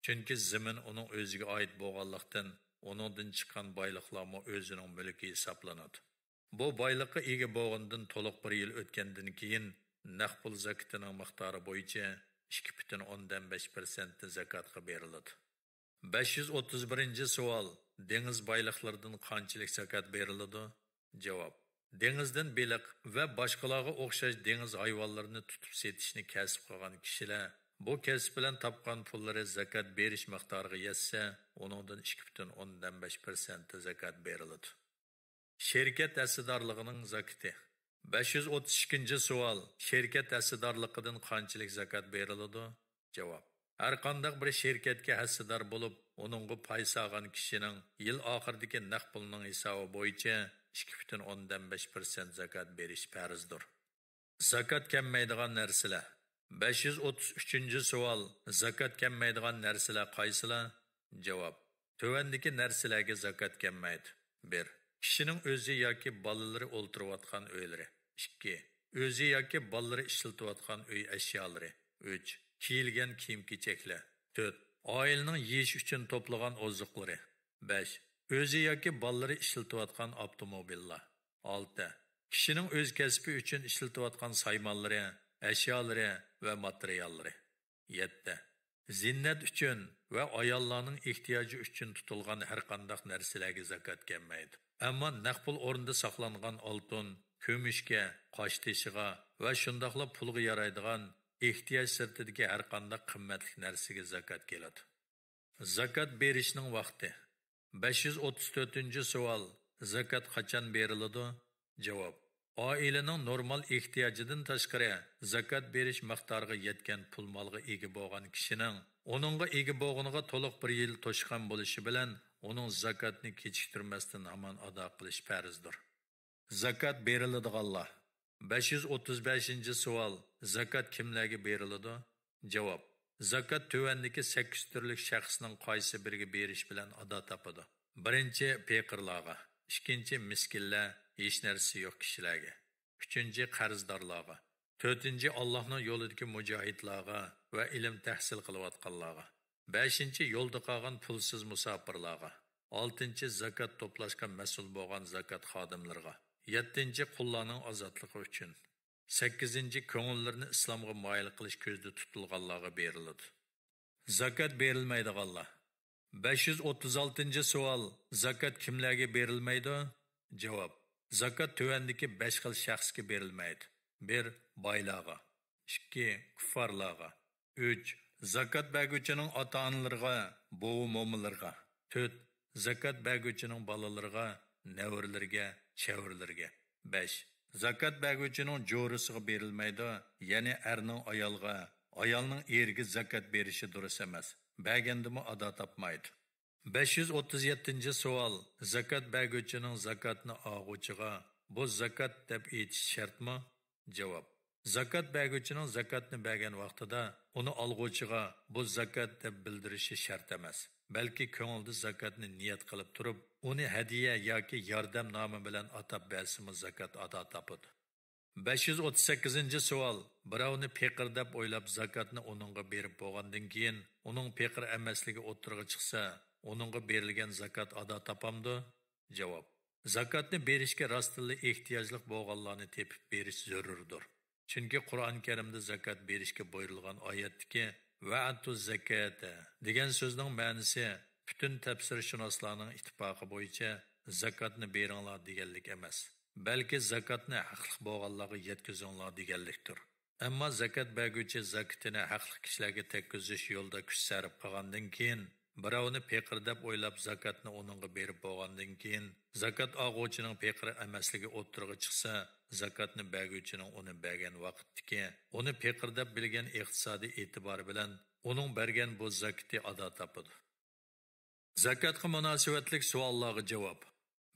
چۈنكى زېمىن ئۇنىڭ ئۆزىگە ئائىت بولغانلىقتىن، ئۇنىڭدىن چىققان بايلىقلارمۇ ئۆزىنىڭ مۈلكى ھېسابلىنىدۇ. بۇ بايلىققا ئىگە بولغىنىدىن تولۇق بىر يىل ئۆتكەندىن كېيىن، نەق پۇل زاكىتىنىڭ مىقدارى بويىچە ئىككى پۈتۈن ئوندىن بەش پىرسەنتى زاكاتقا بېرىلىدۇ. بەش يۈز ئوتتۇز بىرىنچى سوئال، دېڭىز بايلىقلىرىدىن قانچىلىك زاكات بېرىلىدۇ؟ جاۋاب، دېڭىزدىن بېلىق ۋە باشقىلارغا ئوخشاش دېڭىز ھايۋانلىرىنى تۇتۇپ سېتىشنى كەسىپ قىلغان كىشىلەر بۇ كەسىپ بىلەن تاپقان پۇللىرى زاكات بېرىش مىقدارىغا يەتسە، ئۇنىڭدىن ئىككى پۈتۈن ئوندىن بەش پىرسەنتى زاكات بېرىلىدۇ. شىركەت ھەسسىدارلىقىنىڭ زاكىتى. بەش يۈز ئوتتۇز ئىككىنچى سوئال، شىركەت ھەسسىدارلىقىدىن قانچىلىك زاكات بېرىلىدۇ؟ جاۋاب، ھەرقانداق بىر شىركەتكە ھەسسىدار بولۇپ، ئۇنىڭغا پاي سالغان كىشىنىڭ يىل ئاخىرىدىكى نەق پۇلىنىڭ ھېسابى بويىچە ئىككى پۈتۈن ئوندىن بەش پىرسەنت زاكات بېرىش پەرزدۇر. زاكات كەلمەيدىغان نەرسىلەر. بەش يۈز ئوتتۇز ئۈچىنچى سوئال، زاكات كەلمەيدىغان نەرسىلەر قايسىلار؟ جاۋاب، تۆۋەندىكى نەرسىلەرگە زاكات كەلمەيدۇ. بىر، كىشىنىڭ ئۆزى ياكى بالىلىرى ئولتۇرۇۋاتقان ئۆيلىرى. ئىككى، ئۆزى ياكى بالىلىرى ئىشلىتىۋاتقان ئۆي ئەشيالىرى. ئۈچ، كىيىلگەن كىيىم-كېچەكلەر. تۆت، ئائىلىنىڭ يېيىش ئۈچۈن توپلىغان ئوزۇقلىرى. بەش، ئۆزى ياكى بالىلىرى ئىشلىتىۋاتقان ئاپتوموبىللار. ئالتە، كىشىنىڭ ئۆز كەسپى ئۈچۈن ئىشلىتىۋاتقان سايمانلىرى، ئەشيالىرى ۋە ماتېرىياللىرى. يەتتە، زىننەت ئۈچۈن ۋە ئاياللارنىڭ ئېھتىياجى ئۈچۈن تۇتۇلغان ھەرقانداق نەرسىلەرگە زاكات كەلمەيدۇ. ئەمما نەق پۇل ئورنىدا ساقلانغان ئالتۇن، كۈمۈشكە، قاشتېشىغا ۋە شۇنداقلا پۇلغا يارايدىغان ئېھتىياج سىرتىدىكى ھەرقانداق قىممەتلىك نەرسىگە زاكات كېلىدۇ. زاكات بېرىشنىڭ ۋاقتى. بەش يۈز ئوتتۇز تۆتىنچى سوئال، زاكات قاچان بېرىلىدۇ؟ جاۋاب، ئائىلىنىڭ نورمال ئېھتىياجىدىن تاشقىرى زاكات بېرىش مىقدارىغا يەتكەن پۇل مالغا ئىگە بولغان كىشىنىڭ ئۇنىڭغا ئىگە بولغىنىغا تولۇق بىر يىل توشقان بولۇشى بىلەن، ئۇنىڭ زاكاتنى كېچىكتۈرمەستىن ھامان ئادا قىلىش پەرزدۇر. زاكات بېرىلىدىغانلار. بەش يۈز ئوتتۇز بەشىنچى سوئال، زاكات كىملەرگە بېرىلىدۇ؟ جاۋاب، زاكات تۆۋەندىكى سەككىز تۈرلۈك شەخسنىڭ قايسى بىرىگە بېرىش بىلەن ئادا تاپىدۇ. بىرىنچى، پېقىرلارغا. ئىككىنچى، مىسكىنلەر، ھېچ نەرسىسى يوق كىشىلەرگە. ئۈچىنچى، قەرزدارلارغا. تۆتىنچى، ئاللاھنىڭ يولىدىكى مۇجاھىدلارغا ۋە ئىلىم تەھسىل قىلىۋاتقانلارغا. بەشىنچى، يولدا قالغان پۇلسىز مۇساپىرلارغا. ئالتىنچى، زاكات توپلاشقا مەسئۇل بولغان زاكات خادىملىرىغا. يەتتىنچى، قۇللارنىڭ ئازادلىقى ئۈچۈن. سەككىزىنچى، كۆڭۈللىرىنى ئىسلامغا مايىل قىلىش كۆزدە تۇتۇلغانلارغا بېرىلىدۇ. زاكات بېرىلمەيدىغانلار. بەش يۈز ئوتتۇز ئالتىنچى سوئال، زاكات كىملەرگە بېرىلمەيدۇ؟ جاۋاب، زاكات تۆۋەندىكى بەش خىل شەخسكە بېرىلمەيدۇ. بىر، بايلارغا. ئىككى، كۇففارلارغا. ئۈچ، زاكات بەرگۈچىنىڭ ئاتا-ئانىلىرىغا، بوۋا-مومىلىرىغا. تۆت، زاكات بەرگۈچىنىڭ بالىلىرىغا، نەۋرىلىرىگە، چەۋرىلىرىگە. بەش، زاكات بەرگۈچىنىڭ جورىسىغا بېرىلمەيدۇ، يەنى ئەرنىڭ ئايالغا، ئايالنىڭ ئېرىگە زاكات بېرىشى دۇرۇس ئەمەس، بەرگەندىمۇ ئادا تاپمايدۇ. بەش يۈز ئوتتۇز يەتتىنچى سوئال، زاكات بەرگۈچىنىڭ زاكاتنى ئالغۇچىغا بۇ زاكات دەپ ئېيتىشى شەرتمۇ؟ جاۋاب، زاكات بەرگۈچىنىڭ زاكاتنى بەرگەن ۋاقتىدا ئۇنى ئالغۇچىغا بۇ زاكات دەپ بىلدۈرۈشى شەرت ئەمەس، بەلكى كۆڭلىدە زاكاتنى نىيەت قىلىپ تۇرۇپ، ئۇنى ھەدىيە ياكى ياردەم نامى بىلەن ئاتاپ بەرسىمۇ زاكات ئادا تاپىدۇ. بەش يۈز ئوتتۇز سەككىزىنچى سوئال، بىراۋنى پېقىر دەپ ئويلاپ زاكاتنى ئۇنىڭغا بېرىپ بولغاندىن كېيىن، ئۇنىڭ پېقىر ئەمەسلىكى ئوتتۇرىغا چىقسا، ئۇنىڭغا بېرىلگەن زاكات ئادا تاپامدۇ؟ جاۋاب، زاكاتنى بېرىشكە راستتىنلا ئېھتىياجلىق بولغانلارنى تېپىپ بېرىش زۆرۈردۇر. چۈنكى قۇرئان كەرىمدە زاكات بېرىشكە بۇيرۇلغان ئايەتتىكى «ۋەئەتۇ زەكەتە» دېگەن سۆزنىڭ مەنىسى پۈتۈن تەپسىرشۇناسلارنىڭ ئىتتىپاقى بويىچە «زاكاتنى بېرىڭلار» دېگەنلىك ئەمەس، بەلكى «زاكاتنى ھەقلىق بولغانلارغا يەتكۈزۈڭلار» دېگەنلىكتۇر. ئەمما زاكات بەرگۈچى زاكىتىنى ھەقلىق كىشىلەرگە تەگكۈزۈش يولىدا كۈچ سەرپ قىلغاندىن كېيىن، بىراۋنى پېقىر دەپ ئويلاپ زاكاتنى ئۇنىڭغا بېرىپ بولغاندىن كېيىن، زاكات ئالغۇچىنىڭ پېقىر ئەمەسلىكى ئوتتۇرىغا چىقسا، زاكاتنى بەرگۈچىنىڭ ئۇنى بەرگەن ۋاقىتتىكى، ئۇنى پېقىر دەپ بىلگەن ئىقتىسادىي ئېتىبارى بىلەن ئۇنىڭ بەرگەن بۇ زاكىتى ئادا تاپىدۇ. زاكاتقا مۇناسىۋەتلىك سوئاللارغا جاۋاب.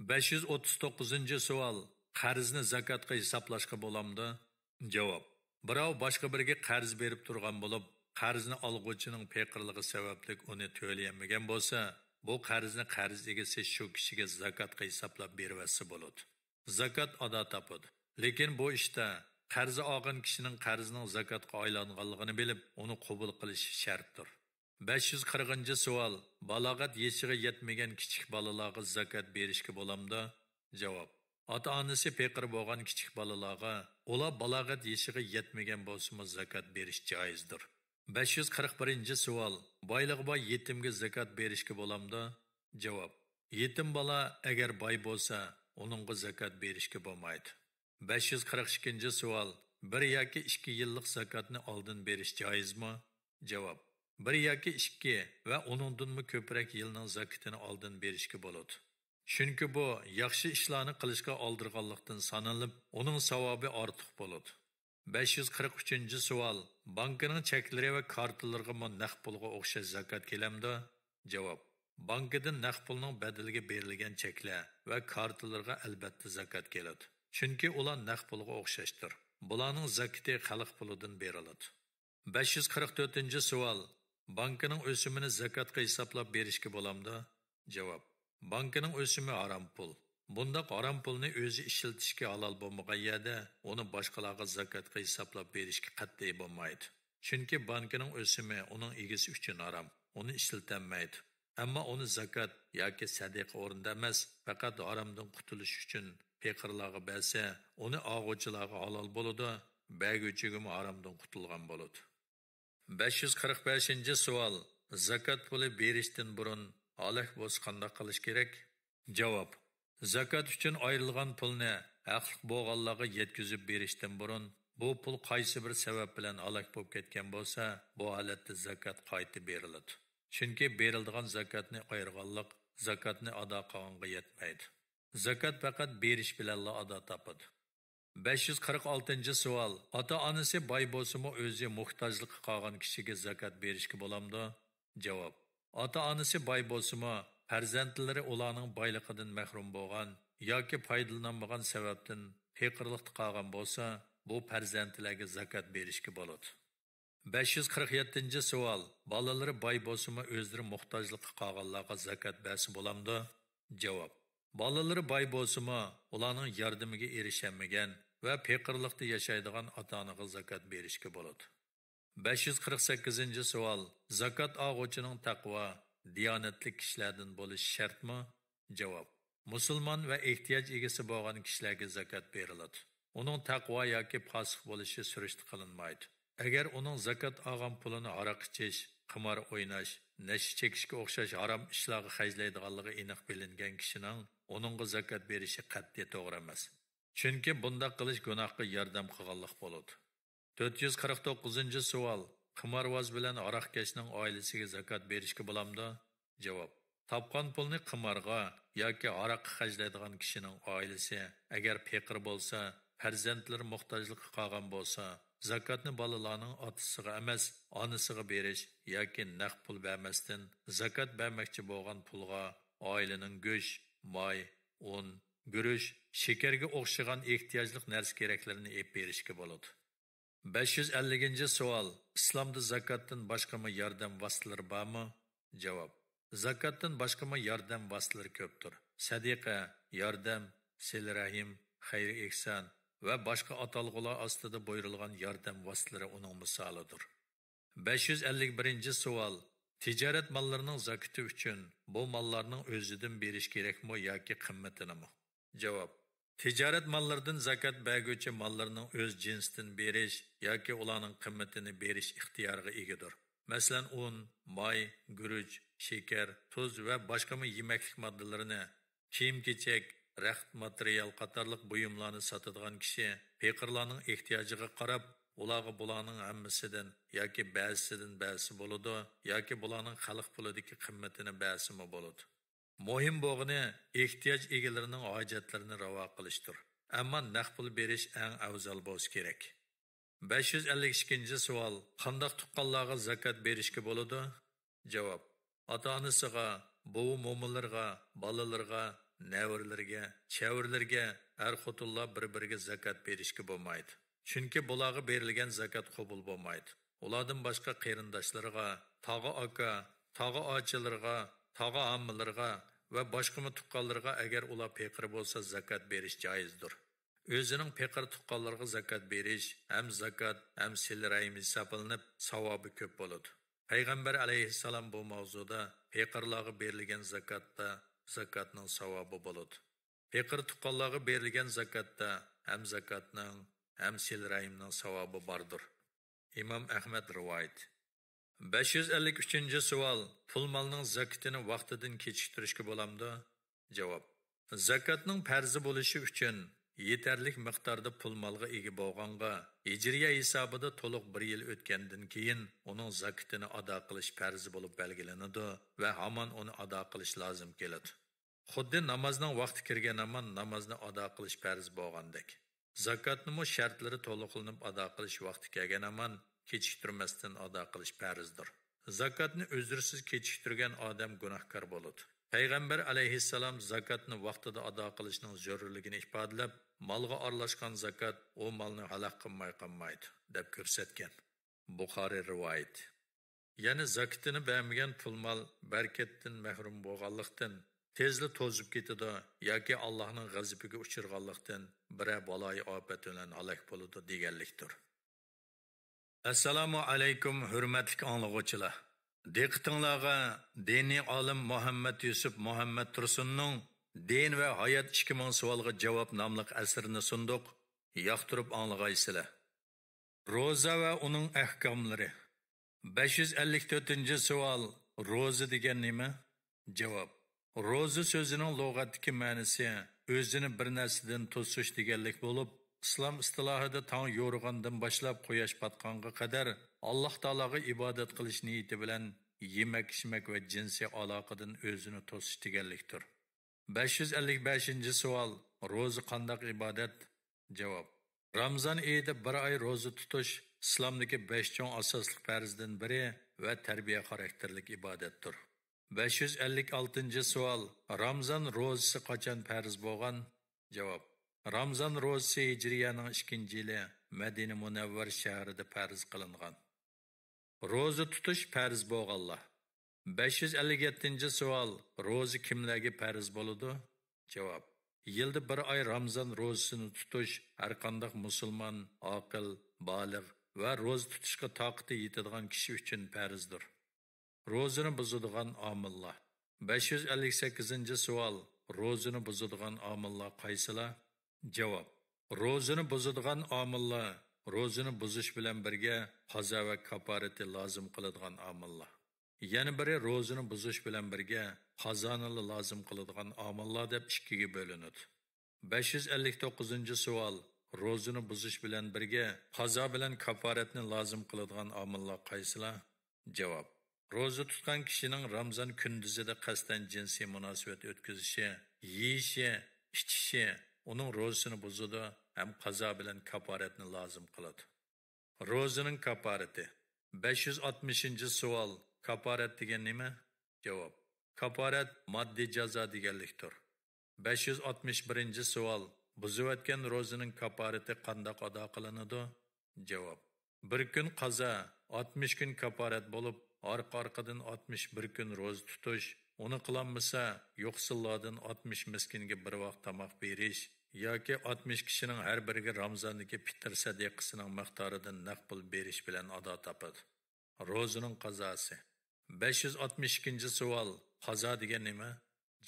بەش يۈز ئوتتۇز توققۇزىنچى سوئال، قەرزنى زاكاتقا ھېسابلاشقا بولامدۇ؟ جاۋاب، بىراۋ باشقا بىرىگە قەرز بېرىپ تۇرغان بولۇپ، قەرزنى ئالغۇچىنىڭ پېقىرلىقى سەۋەبلىك ئۇنى تۆلىيەلمىگەن بولسا، بۇ قەرزنى قەرز ئىگىسى شۇ كىشىگە زاكاتقا ھېسابلاپ بېرىۋەتسە بولىدۇ. زاكات ئادا تاپىدۇ. لېكىن بۇ ئىشتا قەرز ئالغان كىشىنىڭ قەرزىنىڭ زاكاتقا ئايلانغانلىقىنى بىلىپ، ئۇنى قوبۇل قىلىشى شەرتتۇر. بەش يۈز قىرىقىنچى سوئال، بالاغەت يېشىغا يەتمىگەن كىچىك بالىلارغا زاكات بېرىشكە بولامدۇ؟ جاۋاب، ئاتا-ئانىسى پېقىر بولغان كىچىك بالىلارغا، ئۇلار بالاغەت يېشىغا يەتمىگەن بولسىمۇ، زاكات بېرىش جائىزدۇر. بەش يۈز قىرىق بىرىنچى سوئال، بايلىقى بار يېتىمگە زاكات بېرىشكە بولامدۇ؟ جاۋاب، يېتىم بالا ئەگەر باي بولسا، ئۇنىڭغا زاكات بېرىشكە بولمايدۇ. بەش يۈز قىرىق ئىككىنچى سوئال، بىر ياكى ئىككى يىللىق زاكاتنى ئالدىن بېرىش جائىزمۇ؟ جاۋاب، بىر ياكى ئىككى ۋە ئۇنىڭدىنمۇ كۆپرەك يىلنىڭ زاكىتىنى ئالدىن بېرىشكە بولىدۇ. چۈنكى بۇ ياخشى ئىشلارنى قىلىشقا ئالدىرغانلىقتىن سانىلىپ، ئۇنىڭ ساۋابى ئارتۇق بولىدۇ. بەش يۈز قىرىق ئۈچىنچى سوئال، بانكىنىڭ چەكلىرى ۋە كارتىلىرىغىمۇ نەق پۇلغا ئوخشاش زاكات كېلەمدۇ؟ جاۋاب، بانكىدىن نەق پۇلنىڭ بەدىلىگە بېرىلگەن چەكلەر ۋە كارتىلىرىغا ئەلۋەتتە زاكات كېلىدۇ. چۈنكى ئۇلار نەق پۇلغا ئوخشاشتۇر. بۇلارنىڭ زاكىتى خەلق پۇلىدىن بېرىلىدۇ. بەش يۈز قىرىق تۆتىنچى سوئال، بانكىنىڭ ئۆسۈمىنى زاكاتقا ھېسابلاپ بېرىشكە بولامدۇ؟ جاۋاب، بانكىنىڭ ئۆسۈمى ھارام پۇل. بۇنداق ھارام پۇلنى ئۆزى ئىشلىتىشكە ھالال بولمىغان يەردە ئۇنى باشقىلارغا زاكاتقا ھېسابلاپ بېرىشكە قەتئىي بولمايدۇ. چۈنكى بانكىنىڭ ئۆسۈمى ئۇنىڭ ئىگىسى ئۈچۈن ھارام، ئۇنى ئىشلىتەلمەيدۇ. ئەمما ئۇنى زاكات ياكى سەدىقە ئورنىدا ئەمەس، پەقەت ھارامدىن قۇتۇلۇش ئۈچۈن پېقىرلارغا بەرسە، ئۇنى ئالغۇچىلارغا ھالال بولىدۇ، بەرگۈچىگىمۇ ھارامدىن قۇتۇلغان بولىدۇ. بەش يۈز قىرىق بەشىنچى سوئال، زاكات پۇلى بېرىشتىن بۇرۇن ھالاك بولسا قانداق قىلىش كېرەك؟ جاۋاب، زاكات ئۈچۈن ئايرىلغان پۇلنى ھەقلىق بولغانلارغا يەتكۈزۈپ بېرىشتىن بۇرۇن، بۇ پۇل قايسى بىر سەۋەب بىلەن ھالاك بولۇپ كەتكەن بولسا، بۇ ھالەتتە زاكات قايتا بېرىلىدۇ. چۈنكى بېرىلىدىغان زاكاتنى ئايرىغانلىق زاكاتنى ئادا قىلغانغا يەتمەيدۇ. زاكات پەقەت بېرىش بىلەنلا ئادا تاپىدۇ. بەش يۈز قىرىق ئالتىنچى سوئال، ئاتا-ئانىسى باي بولسىمۇ، ئۆزى موھتاجلىققا قالغان كىشىگە زاكات بېرىشكە بولامدۇ؟ جاۋاب، ئاتا-ئانىسى باي بولسىمۇ، پەرزەنتلىرى ئۇلارنىڭ بايلىقىدىن مەھرۇم بولغان ياكى پايدىلىنالمىغان سەۋەبتىن پېقىرلىقتا قالغان بولسا، بۇ پەرزەنتلەرگە زاكات بېرىشكە بولىدۇ. بەش يۈز قىرىق يەتتىنچى سوئال، بالىلىرى باي بولسىمۇ، ئۆزلىرى موھتاجلىققا قالغانلارغا زاكات بەرسە بولامدۇ؟ جاۋاب، بالىلىرى باي بولسىمۇ، ئۇلارنىڭ ياردىمىگە ئېرىشەلمىگەن ۋە پېقىرلىقتا ياشايدىغان ئاتا-ئانىغا زاكات بېرىشكە بولىدۇ. بەش يۈز قىرىق سەككىزىنچى سوئال، زاكات ئالغۇچىنىڭ تەقۋا، دىيانەتلىك كىشىلەردىن بولۇشى شەرتمۇ؟ جاۋاب، مۇسۇلمان ۋە ئېھتىياج ئىگىسى بولغان كىشىلەرگە زاكات بېرىلىدۇ. ئۇنىڭ تەقۋا ياكى پاسىق بولۇشى سۈرۈشتە قىلىنمايدۇ. ئەگەر ئۇنىڭ زاكات ئالغان پۇلىنى ھاراق ئىچىش، قىمار ئويناش، نەشە چېكىشكە ئوخشاش ھارام ئىشلارغا خەجلەيدىغانلىقى ئېنىق بىلىنگەن كىشىنىڭ ئۇنىڭغا زاكات بېرىشى قەتئىي توغرا ئەمەس. چۈنكى بۇنداق قىلىش گۇناھقا ياردەم قىلغانلىق بولىدۇ. تۆت يۈز قىرىق توققۇزىنچى سوئال، قىمارۋاز بىلەن ھاراقكەشنىڭ ئائىلىسىگە زاكات بېرىشكە بولامدۇ؟ جاۋاب، تاپقان پۇلنى قىمارغا ياكى ھاراققا خەجلەيدىغان كىشىنىڭ ئائىلىسى، ئەگەر پېقىر بولسا، پەرزەنتلىرى موھتاجلىققا قالغان بولسا، زاكاتنى بالىلارنىڭ ئاتىسىغا ئەمەس، ئانىسىغا بېرىش ياكى نەق پۇل بەرمەستىن، زاكات بەرمەكچى بولغان پۇلغا ئائىلىنىڭ گۆش، ماي، ئۇن، گۈرۈچ، شېكەرگە ئوخشىغان ئېھتىياجلىق نەرسە كېرەكلىرىنى ئېلىپ بېرىشكە بولىدۇ. بەش يۈز ئەللىكىنچى سوئال، ئىسلامدا زاكاتتىن باشقىمۇ ياردەم ۋاسىتىلىرى بارمۇ؟ جاۋاب، زاكاتتىن باشقىمۇ ياردەم ۋاسىتىلىرى كۆپتۇر. سەدىقە، ياردەم، سىلە رەھىم، خەير ئېھسان ۋە باشقا ئاتالغۇلار ئاستىدا بۇيرۇلغان ياردەم ۋاسىتىلىرى ئۇنىڭ مىسالىدۇر. بەش يۈز ئەللىك بىرىنچى سوئال، تىجارەت ماللىرىنىڭ زاكىتى ئۈچۈن بۇ ماللارنىڭ ئۆزىدىن بېرىش كېرەكمۇ ياكى قىممىتىنىمۇ؟ جاۋاب، تىجارەت ماللىرىدىن زاكات بەرگۈچى ماللىرىنىڭ ئۆز جىنسىدىن بېرىش ياكى ئۇلارنىڭ قىممىتىنى بېرىش ئىختىيارىغا ئىگىدۇر. مەسىلەن، ئۇن، ماي، گۈرۈچ، شېكەر، تۇز ۋە باشقىمۇ يېمەكلىك ماددىلىرىنى، كىيىم-كېچەك، رەخت ماتېرىيال قاتارلىق بۇيۇملارنى ساتىدىغان كىشى پېقىرلارنىڭ ئېھتىياجىغا قاراپ، ئۇلارغا بۇلارنىڭ ھەممىسىدىن ياكى بەزىسىدىن بەرسە بولىدۇ ياكى بۇلارنىڭ خەلق پۇلىدىكى قىممىتىنى بەرسىمۇ بولىدۇ. مۇھىم بولغىنى ئېھتىياج ئىگىلىرىنىڭ ھاجەتلىرىنى راۋا قىلىشتۇر. ئەمما نەق پۇل بېرىش ئەڭ ئەۋزەل بولسا كېرەك. بەش يۈز ئەللىك ئىككىنچى سوئال، قانداق تۇغقانلارغا زاكات بېرىشكە بولىدۇ؟ جاۋاب، ئاتا-ئانىسىغا، بوۋا-مومىلىرىغا، بالىلىرىغا، نەۋرىلىرىگە، چەۋرىلىرىگە، ئەر-خوتۇنلار بىر-بىرىگە زاكات بېرىشكە بولمايدۇ. چۈنكى بۇلارغا بېرىلگەن زاكات قوبۇل بولمايدۇ. ئۇلاردىن باشقا قېرىنداشلىرىغا، تاغا ئاكا، تاغا ئاچىلىرىغا، تاغا ھاممىلىرىغا ۋە باشقىمۇ تۇغقانلىرىغا، ئەگەر ئۇلار پېقىر بولسا، زاكات بېرىش جائىزدۇر. ئۆزىنىڭ پېقىر تۇغقانلىرىغا زاكات بېرىش ھەم زاكات، ھەم سىلە رەھىم ھېسابلىنىپ، ساۋابى كۆپ بولىدۇ. پەيغەمبەر ئەلەيھىسسالام بۇ ماۋزۇدا پېقىرلارغا بېرىلگەن زاكاتتا زاكاتنىڭ ساۋابى بولىدۇ. پېقىر تۇغقانلارغا بېرىلگەن زاكاتتا ھەم زاكاتنىڭ، ھەم سىلە رەھىمنىڭ ساۋابى باردۇر. ئىمام ئەھمەد رىۋايىتى. بەش يۈز ئەللىك ئۈچىنچى سوئال، پۇل مالنىڭ زاكىتىنى ۋاقتىدىن كېچىكتۈرۈشكە بولامدۇ؟ جاۋاب، زاكاتنىڭ پەرزى بولۇشى ئۈچۈن يېتەرلىك مىقداردا پۇل مالغا ئىگە بولغانغا، ھىجرىيە ھېسابىدا تولۇق بىر يىل ئۆتكەندىن كېيىن ئۇنىڭ زاكىتىنى ئادا قىلىش پەرزى بولۇپ بەلگىلىنىدۇ ۋە ھامان ئۇنى ئادا قىلىش لازىم كېلىدۇ. خۇددى نامازنىڭ ۋاقتى كىرگەن ھامان نامازنى ئادا قىلىش پەرز بولغاندەك، زاكاتنىمۇ شەرتلىرى تولۇقلىنىپ ئادا قىلىش ۋاقتى كەلگەن ھامان كېچىكتۈرمەستىن ئادا قىلىش پەرزدۇر. زاكاتنى ئۆزرىسىز كېچىكتۈرگەن ئادەم گۇناھكار بولىدۇ. پەيغەمبەر ئەلەيھىسسالام زاكاتنى ۋاقتىدا ئادا قىلىشنىڭ زۆرۈرلۈكىنى ئىپادىلەپ، مالغا ئارىلاشقان زاكات ئۇ مالنى ھالاك قىلماي قالمايدۇ، دەپ كۆرسەتكەن. بۇخارىي رىۋايىتى. يەنى زاكىتىنى بەرمىگەن پۇل مال بەرىكەتتىن مەھرۇم بولغانلىقتىن، تېزلا توزۇپ كېتىدۇ ياكى ئاللاھنىڭ غەزىپىگە ئۇچرىغانلىقتىن، بىرەر بالايىئاپەت بىلەن ھالاك بولىدۇ دېگەنلىكتۇر. ئەسسالامۇ ئەلەيكۇم، ھۆرمەتلىك ئاڭلىغۇچىلار! دىققىتىڭلارغا دىنىي ئالىم مۇھەممەد يۈسۈپ مۇھەممەد تۇرسۇننىڭ دىن ۋە ھايات ئىككى مىڭ سوئالغا جاۋاب ناملىق ئەسىرىنى سۇندۇق. ياقتۇرۇپ ئاڭلىغايسىلەر. روزا ۋە ئۇنىڭ ئەھكاملىرى. بەش يۈز ئەللىك تۆتىنچى سوئال، روزا دېگەن نېمە؟ جاۋاب، روزا سۆزىنىڭ لۇغەتتىكى مەنىسى ئۆزىنى بىر نەرسىدىن توسۇش دېگەنلىك بولۇپ، ئىسلام ئىستىلاھىدا تاڭ يورۇغاندىن باشلاپ قۇياش پاتقانغا قەدەر ئاللاھ تائالاغا ئىبادەت قىلىش نىيىتى بىلەن يېمەك-ئىچمەك ۋە جىنسىي ئالاقىدىن ئۆزىنى توسۇش دېگەنلىكتۇر. بەش يۈز ئەللىك بەشىنچى سوئال، روزا قانداق ئىبادەت؟ جاۋاب، رامزان ئېيىدا بىر ئاي روزا تۇتۇش ئىسلامدىكى بەش چوڭ ئاساسلىق پەرزدىن بىرى ۋە تەربىيە خاراكتېرلىك ئىبادەتتۇر. بەش يۈز ئەللىك ئالتىنچى سوئال، رامزان روزىسى قاچان پەرز بولغان؟ جاۋاب، رامزان روزىسى ھىجرىيەنىڭ ئىككىنچى يىلى مەدىنە مۇنەۋۋەر شەھىرىدە پەرز قىلىنغان. روزا تۇتۇش پەرز بولغانلار. بەش يۈز ئەللىك يەتتىنچى سوئال، روزا كىملەرگە پەرز بولىدۇ؟ جاۋاب، يىلدا بىر ئاي رامزان روزىسىنى تۇتۇش ھەرقانداق مۇسۇلمان، ئاقىل، بالىغ ۋە روزا تۇتۇشقا تاقىتى يېتىدىغان كىشى ئۈچۈن پەرزدۇر. روزىنى بۇزىدىغان ئامىللار. بەش يۈز ئەللىك سەككىزىنچى سوئال، روزىنى بۇزىدىغان ئامىللار قايسىلار؟ جاۋاب، روزىنى بۇزىدىغان ئامىللار روزىنى بۇزۇش بىلەن بىرگە قازا ۋە كاپارىتى لازىم قىلىدىغان ئامىللار. يەنە بىرى روزىنى بۇزۇش بىلەن بىرگە قازانىلا لازىم قىلىدىغان ئامىللار دەپ ئىككىگە بۆلۈنىدۇ. بەش يۈز ئەللىك توققۇزىنچى سوئال، روزىنى بۇزۇش بىلەن بىرگە قازا بىلەن كاپارەتنى لازىم قىلىدىغان ئامىللار قايسىلار؟ جاۋاب، روزا تۇتقان كىشىنىڭ رامزان كۈندۈزىدە قەستەن جىنسىي مۇناسىۋەت ئۆتكۈزۈشى، يېيىشى، ئىچىشى ئۇنىڭ روزىسىنى بۇزىدۇ ھەم قازا بىلەن كاپارەتنى لازىم قىلىدۇ. روزىنىڭ كاپارىتى. بەش يۈز ئاتمىشىنچى سوئال، كاپارەت دېگەن نېمە؟ جاۋاب، كاپارەت ماددىي جازا دېگەنلىكتۇر. بەش يۈز ئاتمىش بىرىنچى سوئال، بۇزۇۋەتكەن روزىنىڭ كاپارىتى قانداق ئادا قىلىنىدۇ؟ جاۋاب، بىر كۈن قازا، ئاتمىش كۈن كاپارەت بولۇپ، ئارقا-ئارقىدىن ئاتمىش بىر كۈن روزا تۇتۇش، ئۇنى قىلالمىسا، يوقسۇللاردىن ئاتمىش مىسكىنگە بىر ۋاق تاماق بېرىش ياكى ئاتمىش كىشىنىڭ ھەر بىرىگە رامزاندىكى پىتىر سەدىقىسىنىڭ مىقدارىدىن نەق پۇل بېرىش بىلەن ئادا تاپىدۇ. روزىنىڭ قازاسى. بەش يۈز ئاتمىش ئىككىنچى سوئال، قازا دېگەن نېمە؟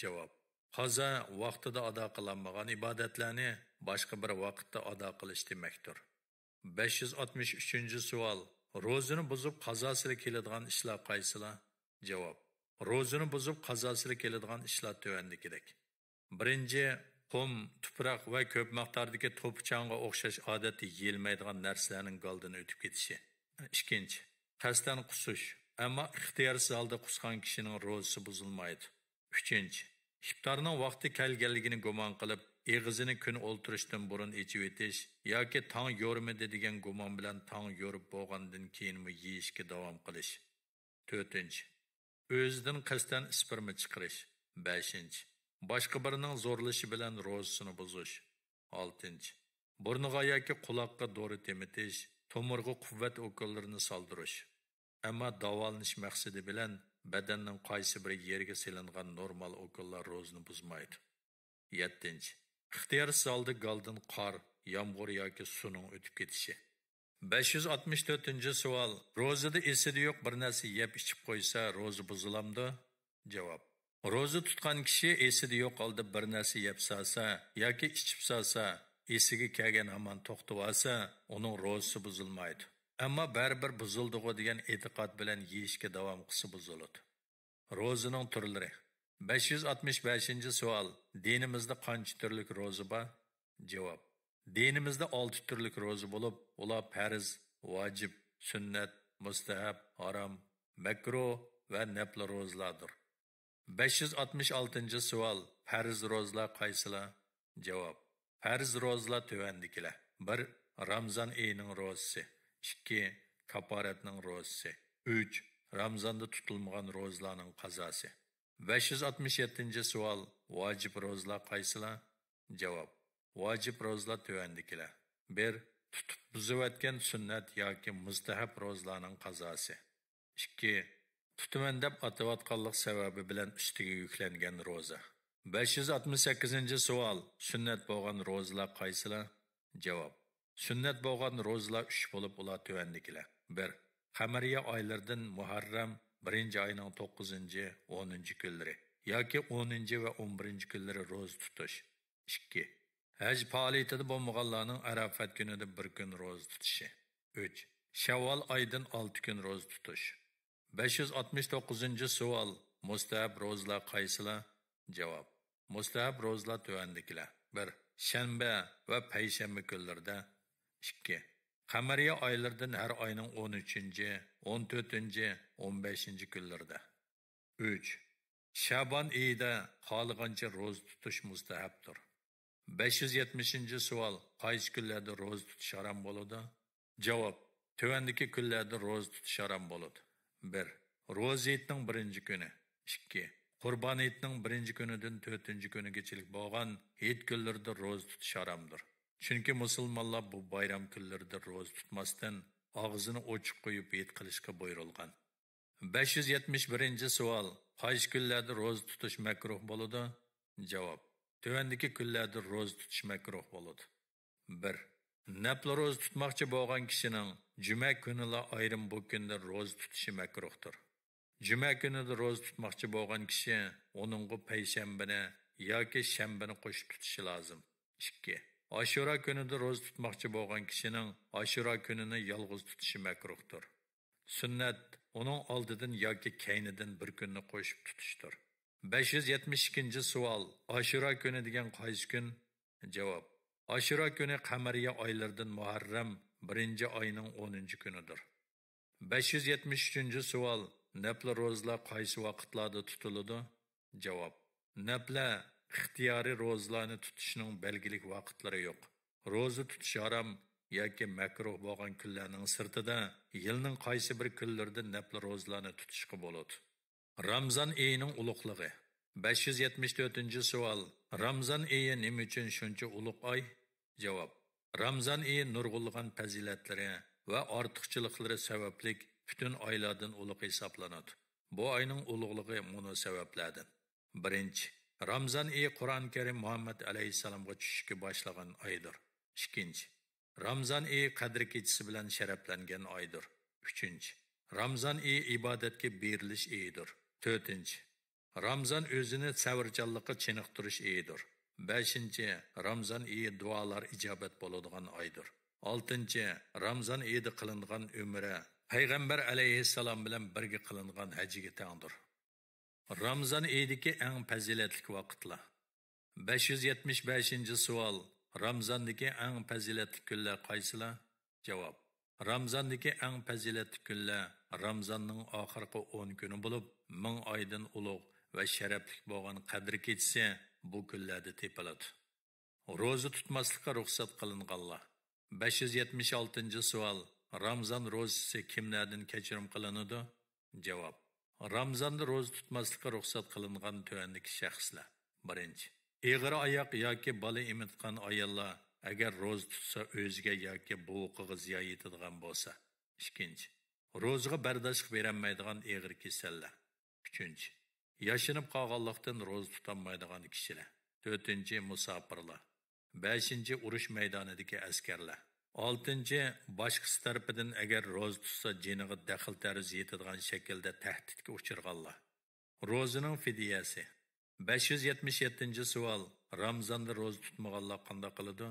جاۋاب، قازا ۋاقتىدا ئادا قىلالمىغان ئىبادەتلەرنى باشقا بىر ۋاقىتتا ئادا قىلىش دېمەكتۇر. بەش يۈز ئاتمىش ئۈچىنچى سوئال، روزىنى بۇزۇپ قازاسىلا كېلىدىغان ئىشلار قايسىلار؟ جاۋاب، روزىنى بۇزۇپ قازاسىلا كېلىدىغان ئىشلار تۆۋەندىكىدەك. بىرىنچى، قۇم، تۇپراق ۋە كۆپ مىقداردىكى توپا-چاڭغا ئوخشاش ئادەتتە يېيىلمەيدىغان نەرسىلەرنىڭ گالدىن ئۆتۈپ كېتىشى. ئىككىنچى، قەستەن قۇسۇش، ئەمما ئىختىيارسىز ھالدا قۇسقان كىشىنىڭ روزىسى بۇزۇلمايدۇ. ئۈچىنچى، ئىپتارنىڭ ۋاقتى كەلگەنلىكىنى گۇمان قىلىپ، ئېغىزىنى كۈن ئولتۇرۇشتىن بۇرۇن ئېچىۋېتىش ياكى تاڭ يورۇمىدى دېگەن گۇمان بىلەن تاڭ يورۇپ بولغاندىن كېيىنمۇ يېيىشكە داۋام قىلىش. تۆتىنچى، ئۆزىدىن قەستەن ئىسپىرما چىقىرىش. بەشىنچى، باشقا بىرىنىڭ زورلىشى بىلەن روزىسىنى بۇزۇش. ئالتىنچى، بۇرنىغا ياكى قۇلاققا دورا تېمىتىش، تومۇرغا قۇۋۋەت ئوكۇللىرىنى سالدۇرۇش. ئەمما داۋالىنىش مەقسىتى بىلەن بەدەننىڭ قايسى بىر يېرىگە سېلىنغان نورمال ئوكۇللار روزىنى بۇزمايدۇ. يەتتىنچى، ئىختىيارسىز ھالدا گالدىن قار، يامغۇر ياكى سۇنىڭ ئۆتۈپ كېتىشى. بەش يۈز ئاتمىش تۆتىنچى سوئال، روزىدا ئېسىدە يوق بىر نەرسە يەپ ئىچىپ قويسا، روزا بۇزۇلامدۇ؟ جاۋاب، روزا تۇتقان كىشى ئېسىدە يوق ھالدا بىر نەرسە يەپ سالسا ياكى ئىچىپ سالسا، ئېسىگە كەلگەن ھامان توختىۋالسا، ئۇنىڭ روزىسى بۇزۇلمايدۇ. ئەمما بەرىبىر بۇزۇلدىغۇ دېگەن ئېتىقاد بىلەن يېيىشكە داۋام قىلسا بۇزۇلىدۇ. روزىنىڭ تۈرلىرى. بەش يۈز ئاتمىش بەشىنچى سوئال، دىنىمىزدا قانچە تۈرلۈك روزا بار؟ جاۋاب، دىنىمىزدا ئالتە تۈرلۈك روزا بولۇپ، ئۇلار پەرز، ۋاجىپ، سۈننەت، مۇستەھەب، ھارام، مەكرۇھ ۋە نەپلى روزىلاردۇر. بەش يۈز ئاتمىش ئالتىنچى سوئال، پەرز روزىلار قايسىلار؟ جاۋاب، پەرز روزىلار تۆۋەندىكىلەر: بىر، رامزان ئېيىنىڭ روزىسى. ئىككى، كاپارەتنىڭ روزىسى. ئۈچ، رامزاندا تۇتۇلمىغان روزىلارنىڭ قازاسى. بەش يۈز ئاتمىش يەتتىنچى سوئال، ۋاجىپ روزىلار قايسىلار؟ جاۋاب، ۋاجىپ روزىلار تۆۋەندىكىلەر: بىر، تۇتۇپ بۇزۇۋەتكەن سۈننەت ياكى مۇستەھەب روزىلارنىڭ قازاسى. ئىككى، تۇتىمەن دەپ ئاتىۋاتقانلىق سەۋەبى بىلەن ئۈستىگە يۈكلەنگەن روزا. بەش يۈز ئاتمىش سەككىزىنچى سوئال، سۈننەت بولغان روزىلار قايسىلار؟ جاۋاب، سۈننەت بولغان روزىلار ئۈچ بولۇپ، ئۇلار تۆۋەندىكىلەر: بىر، قەمەرىيە ئايلىرىدىن مۇھەررەم بىرىنچى ئاينىڭ توققۇزىنچى، ئونىنچى كۈنلىرى ياكى ئونىنچى ۋە ئون بىرىنچى كۈنلىرى روزا تۇتۇش. ئىككى، ھەج پائالىيىتىدە بولمىغانلارنىڭ ئەرەفەت كۈنىدە بىر كۈن روزا تۇتۇشى. ئۈچ، شەۋۋال ئايدىن ئالتە كۈن روزا تۇتۇش. بەش يۈز ئاتمىش توققۇزىنچى سوئال، مۇستەھەب روزىلار قايسىلار؟ جاۋاب، مۇستەھەب روزىلار تۆۋەندىكىلەر: بىر، شەنبە ۋە پەيشەنبە كۈنلىرىدە. ئىككى، قەمەرىيە ئايلىرىدىن ھەر ئاينىڭ ئون ئۈچىنچى، ئون تۆتىنچى، ئون بەشىنچى كۈنلىرىدە. ئۈچ، شەبان ئېيىدە خالىغانچە روزا تۇتۇش مۇستەھەبتۇر. بەش يۈز يەتمىشىنچى سوئال، قايسى كۈنلەردە روزا تۇتۇش ھارام بولىدۇ؟ جاۋاب، تۆۋەندىكى كۈنلەردە روزا تۇتۇش ھارام بولىدۇ. بىر، روزا ھېيتنىڭ بىرىنچى كۈنى. ئىككى، قۇربان ھېيتنىڭ بىرىنچى كۈنىدىن تۆتىنچى كۈنىگىچىلىك بولغان ھېيت كۈنلىرىدە روزا تۇتۇش ھارامدۇر. چۈنكى مۇسۇلمانلار بۇ بايرام كۈنلىرىدە روزا تۇتماستىن، ئاغزىنى ئوچۇق قويۇپ ھېيت قىلىشقا بۇيرۇلغان. بەش يۈز يەتمىش بىرىنچى سوئال، قايسى كۈنلەردە روزا تۇتۇش مەكرۇھ بولىدۇ؟ جاۋاب، تۆۋەندىكى كۈنلەردە روزا تۇتۇش مەكرۇھ بولىدۇ. بىر، نەپلى روزا تۇتماقچى بولغان كىشىنىڭ جۈمە كۈنىلا ئايرىم بۇ كۈندە روزا تۇتۇشى مەكرۇھتۇر. جۈمە كۈنىدە روزا تۇتماقچى بولغان كىشى ئۇنىڭغا پەيشەنبىنى ياكى شەنبىنى قوشۇپ تۇتۇشى لازىم. ئىككى، ئاشۇرا كۈنىدە روزا تۇتماقچى بولغان كىشىنىڭ ئاشۇرا كۈنىنى يالغۇز تۇتۇشى مەكرۇھتۇر. سۈننەت، ئۇنىڭ ئالدىدىن ياكى كەينىدىن بىر كۈننى قوشۇپ تۇتۇشتۇر. بەش يۈز يەتمىش ئىككىنچى سوئال، ئاشۇرا كۈنى دېگەن قايسى كۈن؟ جاۋاب، ئاشۇرا كۈنى قەمەرىيە ئايلىرىدىن مۇھەررەم بىرىنچى ئاينىڭ ئونىنچى كۈنىدۇر. بەش يۈز يەتمىش ئۈچىنچى سوئال، نەپلى روزىلار قايسى ۋاقىتلاردا تۇتۇلىدۇ؟ جاۋاب، نەپلە ئىختىيارىي روزىلارنى تۇتۇشنىڭ بەلگىلىك ۋاقىتلىرى يوق. روزا تۇتۇش ھارام ياكى مەكرۇھ بولغان كۈنلەرنىڭ سىرتىدا يىلنىڭ قايسى بىر كۈنلىرىدە نەپلى روزىلارنى تۇتۇشقا بولىدۇ. رامزان ئېيىنىڭ ئۇلۇغلۇقى. بەش يۈز يەتمىش تۆتىنچى سوئال، رامزان ئېيى نېمە ئۈچۈن شۇنچە ئۇلۇغ ئاي؟ جاۋاب، رامزان ئېيى نۇرغۇنلىغان پەزىلەتلىرى ۋە ئارتۇقچىلىقلىرى سەۋەبلىك پۈتۈن ئايلاردىن ئۇلۇغ ھېسابلىنىدۇ. بۇ ئاينىڭ ئۇلۇغلۇقى مۇنۇ سەۋەبلەردىن. بىرىنچى، رامزان ئېيى قۇرئان كەرىم مۇھەممەد ئەلەيھىسسالامغا چۈشۈشكە باشلىغان ئايدۇر. ئىككىنچى، رامزان ئېيى قەدىر كېچىسى بىلەن شەرەپلەنگەن ئايدۇر. ئۈچىنچى، رامزان ئېيى ئىبادەتكە بېرىلىش ئېيىدۇر. تۆتىنچى، رامزان ئۆزىنى سەۋرچانلىققا چېنىقتۇرۇش ئېيىدۇر. بەشىنچى، رامزان ئېيى دۇئالار ئىجابەت بولىدىغان ئايدۇر. ئالتىنچى، رامزان ئېيىدا قىلىنغان ئۆمرە پەيغەمبەر ئەلەيھىسسالام بىلەن بىرگە قىلىنغان ھەجگە تەڭدۇر. رامزان ئېيىدىكى ئەڭ پەزىلەتلىك ۋاقىتلار. بەش يۈز يەتمىش بەشىنچى سوئال، رامزاندىكى ئەڭ پەزىلەتلىك كۈنلەر قايسىلار؟ جاۋاب، رامزاندىكى ئەڭ پەزىلەتلىك كۈنلەر رامزاننىڭ ئاخىرقى ئون كۈنى بولۇپ، مىڭ ئايدىن ئۇلۇغ ۋە شەرەپلىك بولغان قەدىر كېچىسى بۇ كۈنلەردە تېپىلىدۇ. روزا تۇتماسلىققا رۇخسەت قىلىنغانلار. بەش يۈز يەتمىش ئالتىنچى سوئال، رامزان روزىسى كىملەردىن كەچۈرۈم قىلىنىدۇ؟ جاۋاب، رامزاندا روزا تۇتماسلىققا رۇخسەت قىلىنغان تۆۋەندىكى شەخسلەر. بىرىنچى، ئېغىر ئاياق ياكى بالا ئېمىتقان ئاياللار ئەگەر روزا تۇتسا ئۆزىگە ياكى بوۋىقىغا زىيان يېتىدىغان بولسا. ئىككىنچى، روزىغا بەرداشلىق بېرەلمەيدىغان ئېغىر كېسەللەر. ئۈچىنچى، ياشىنىپ قالغانلىقتىن روزا تۇتالمايدىغان كىشىلەر. تۆتىنچى، مۇساپىرلار. بەشىنچى، ئۇرۇش مەيدانىدىكى ئەسكەرلەر. ئالتىنچى، باشقىسى تەرىپىدىن ئەگەر روزا تۇتسا جېنىغا دەخلى-تەرۇز يېتىدىغان شەكىلدە تەھدىتكە ئۇچرىغانلار. روزىنىڭ فىدىيەسى. بەش يۈز يەتمىش يەتتىنچى سوئال، رامزاندا روزا تۇتمىغانلار قانداق قىلىدۇ؟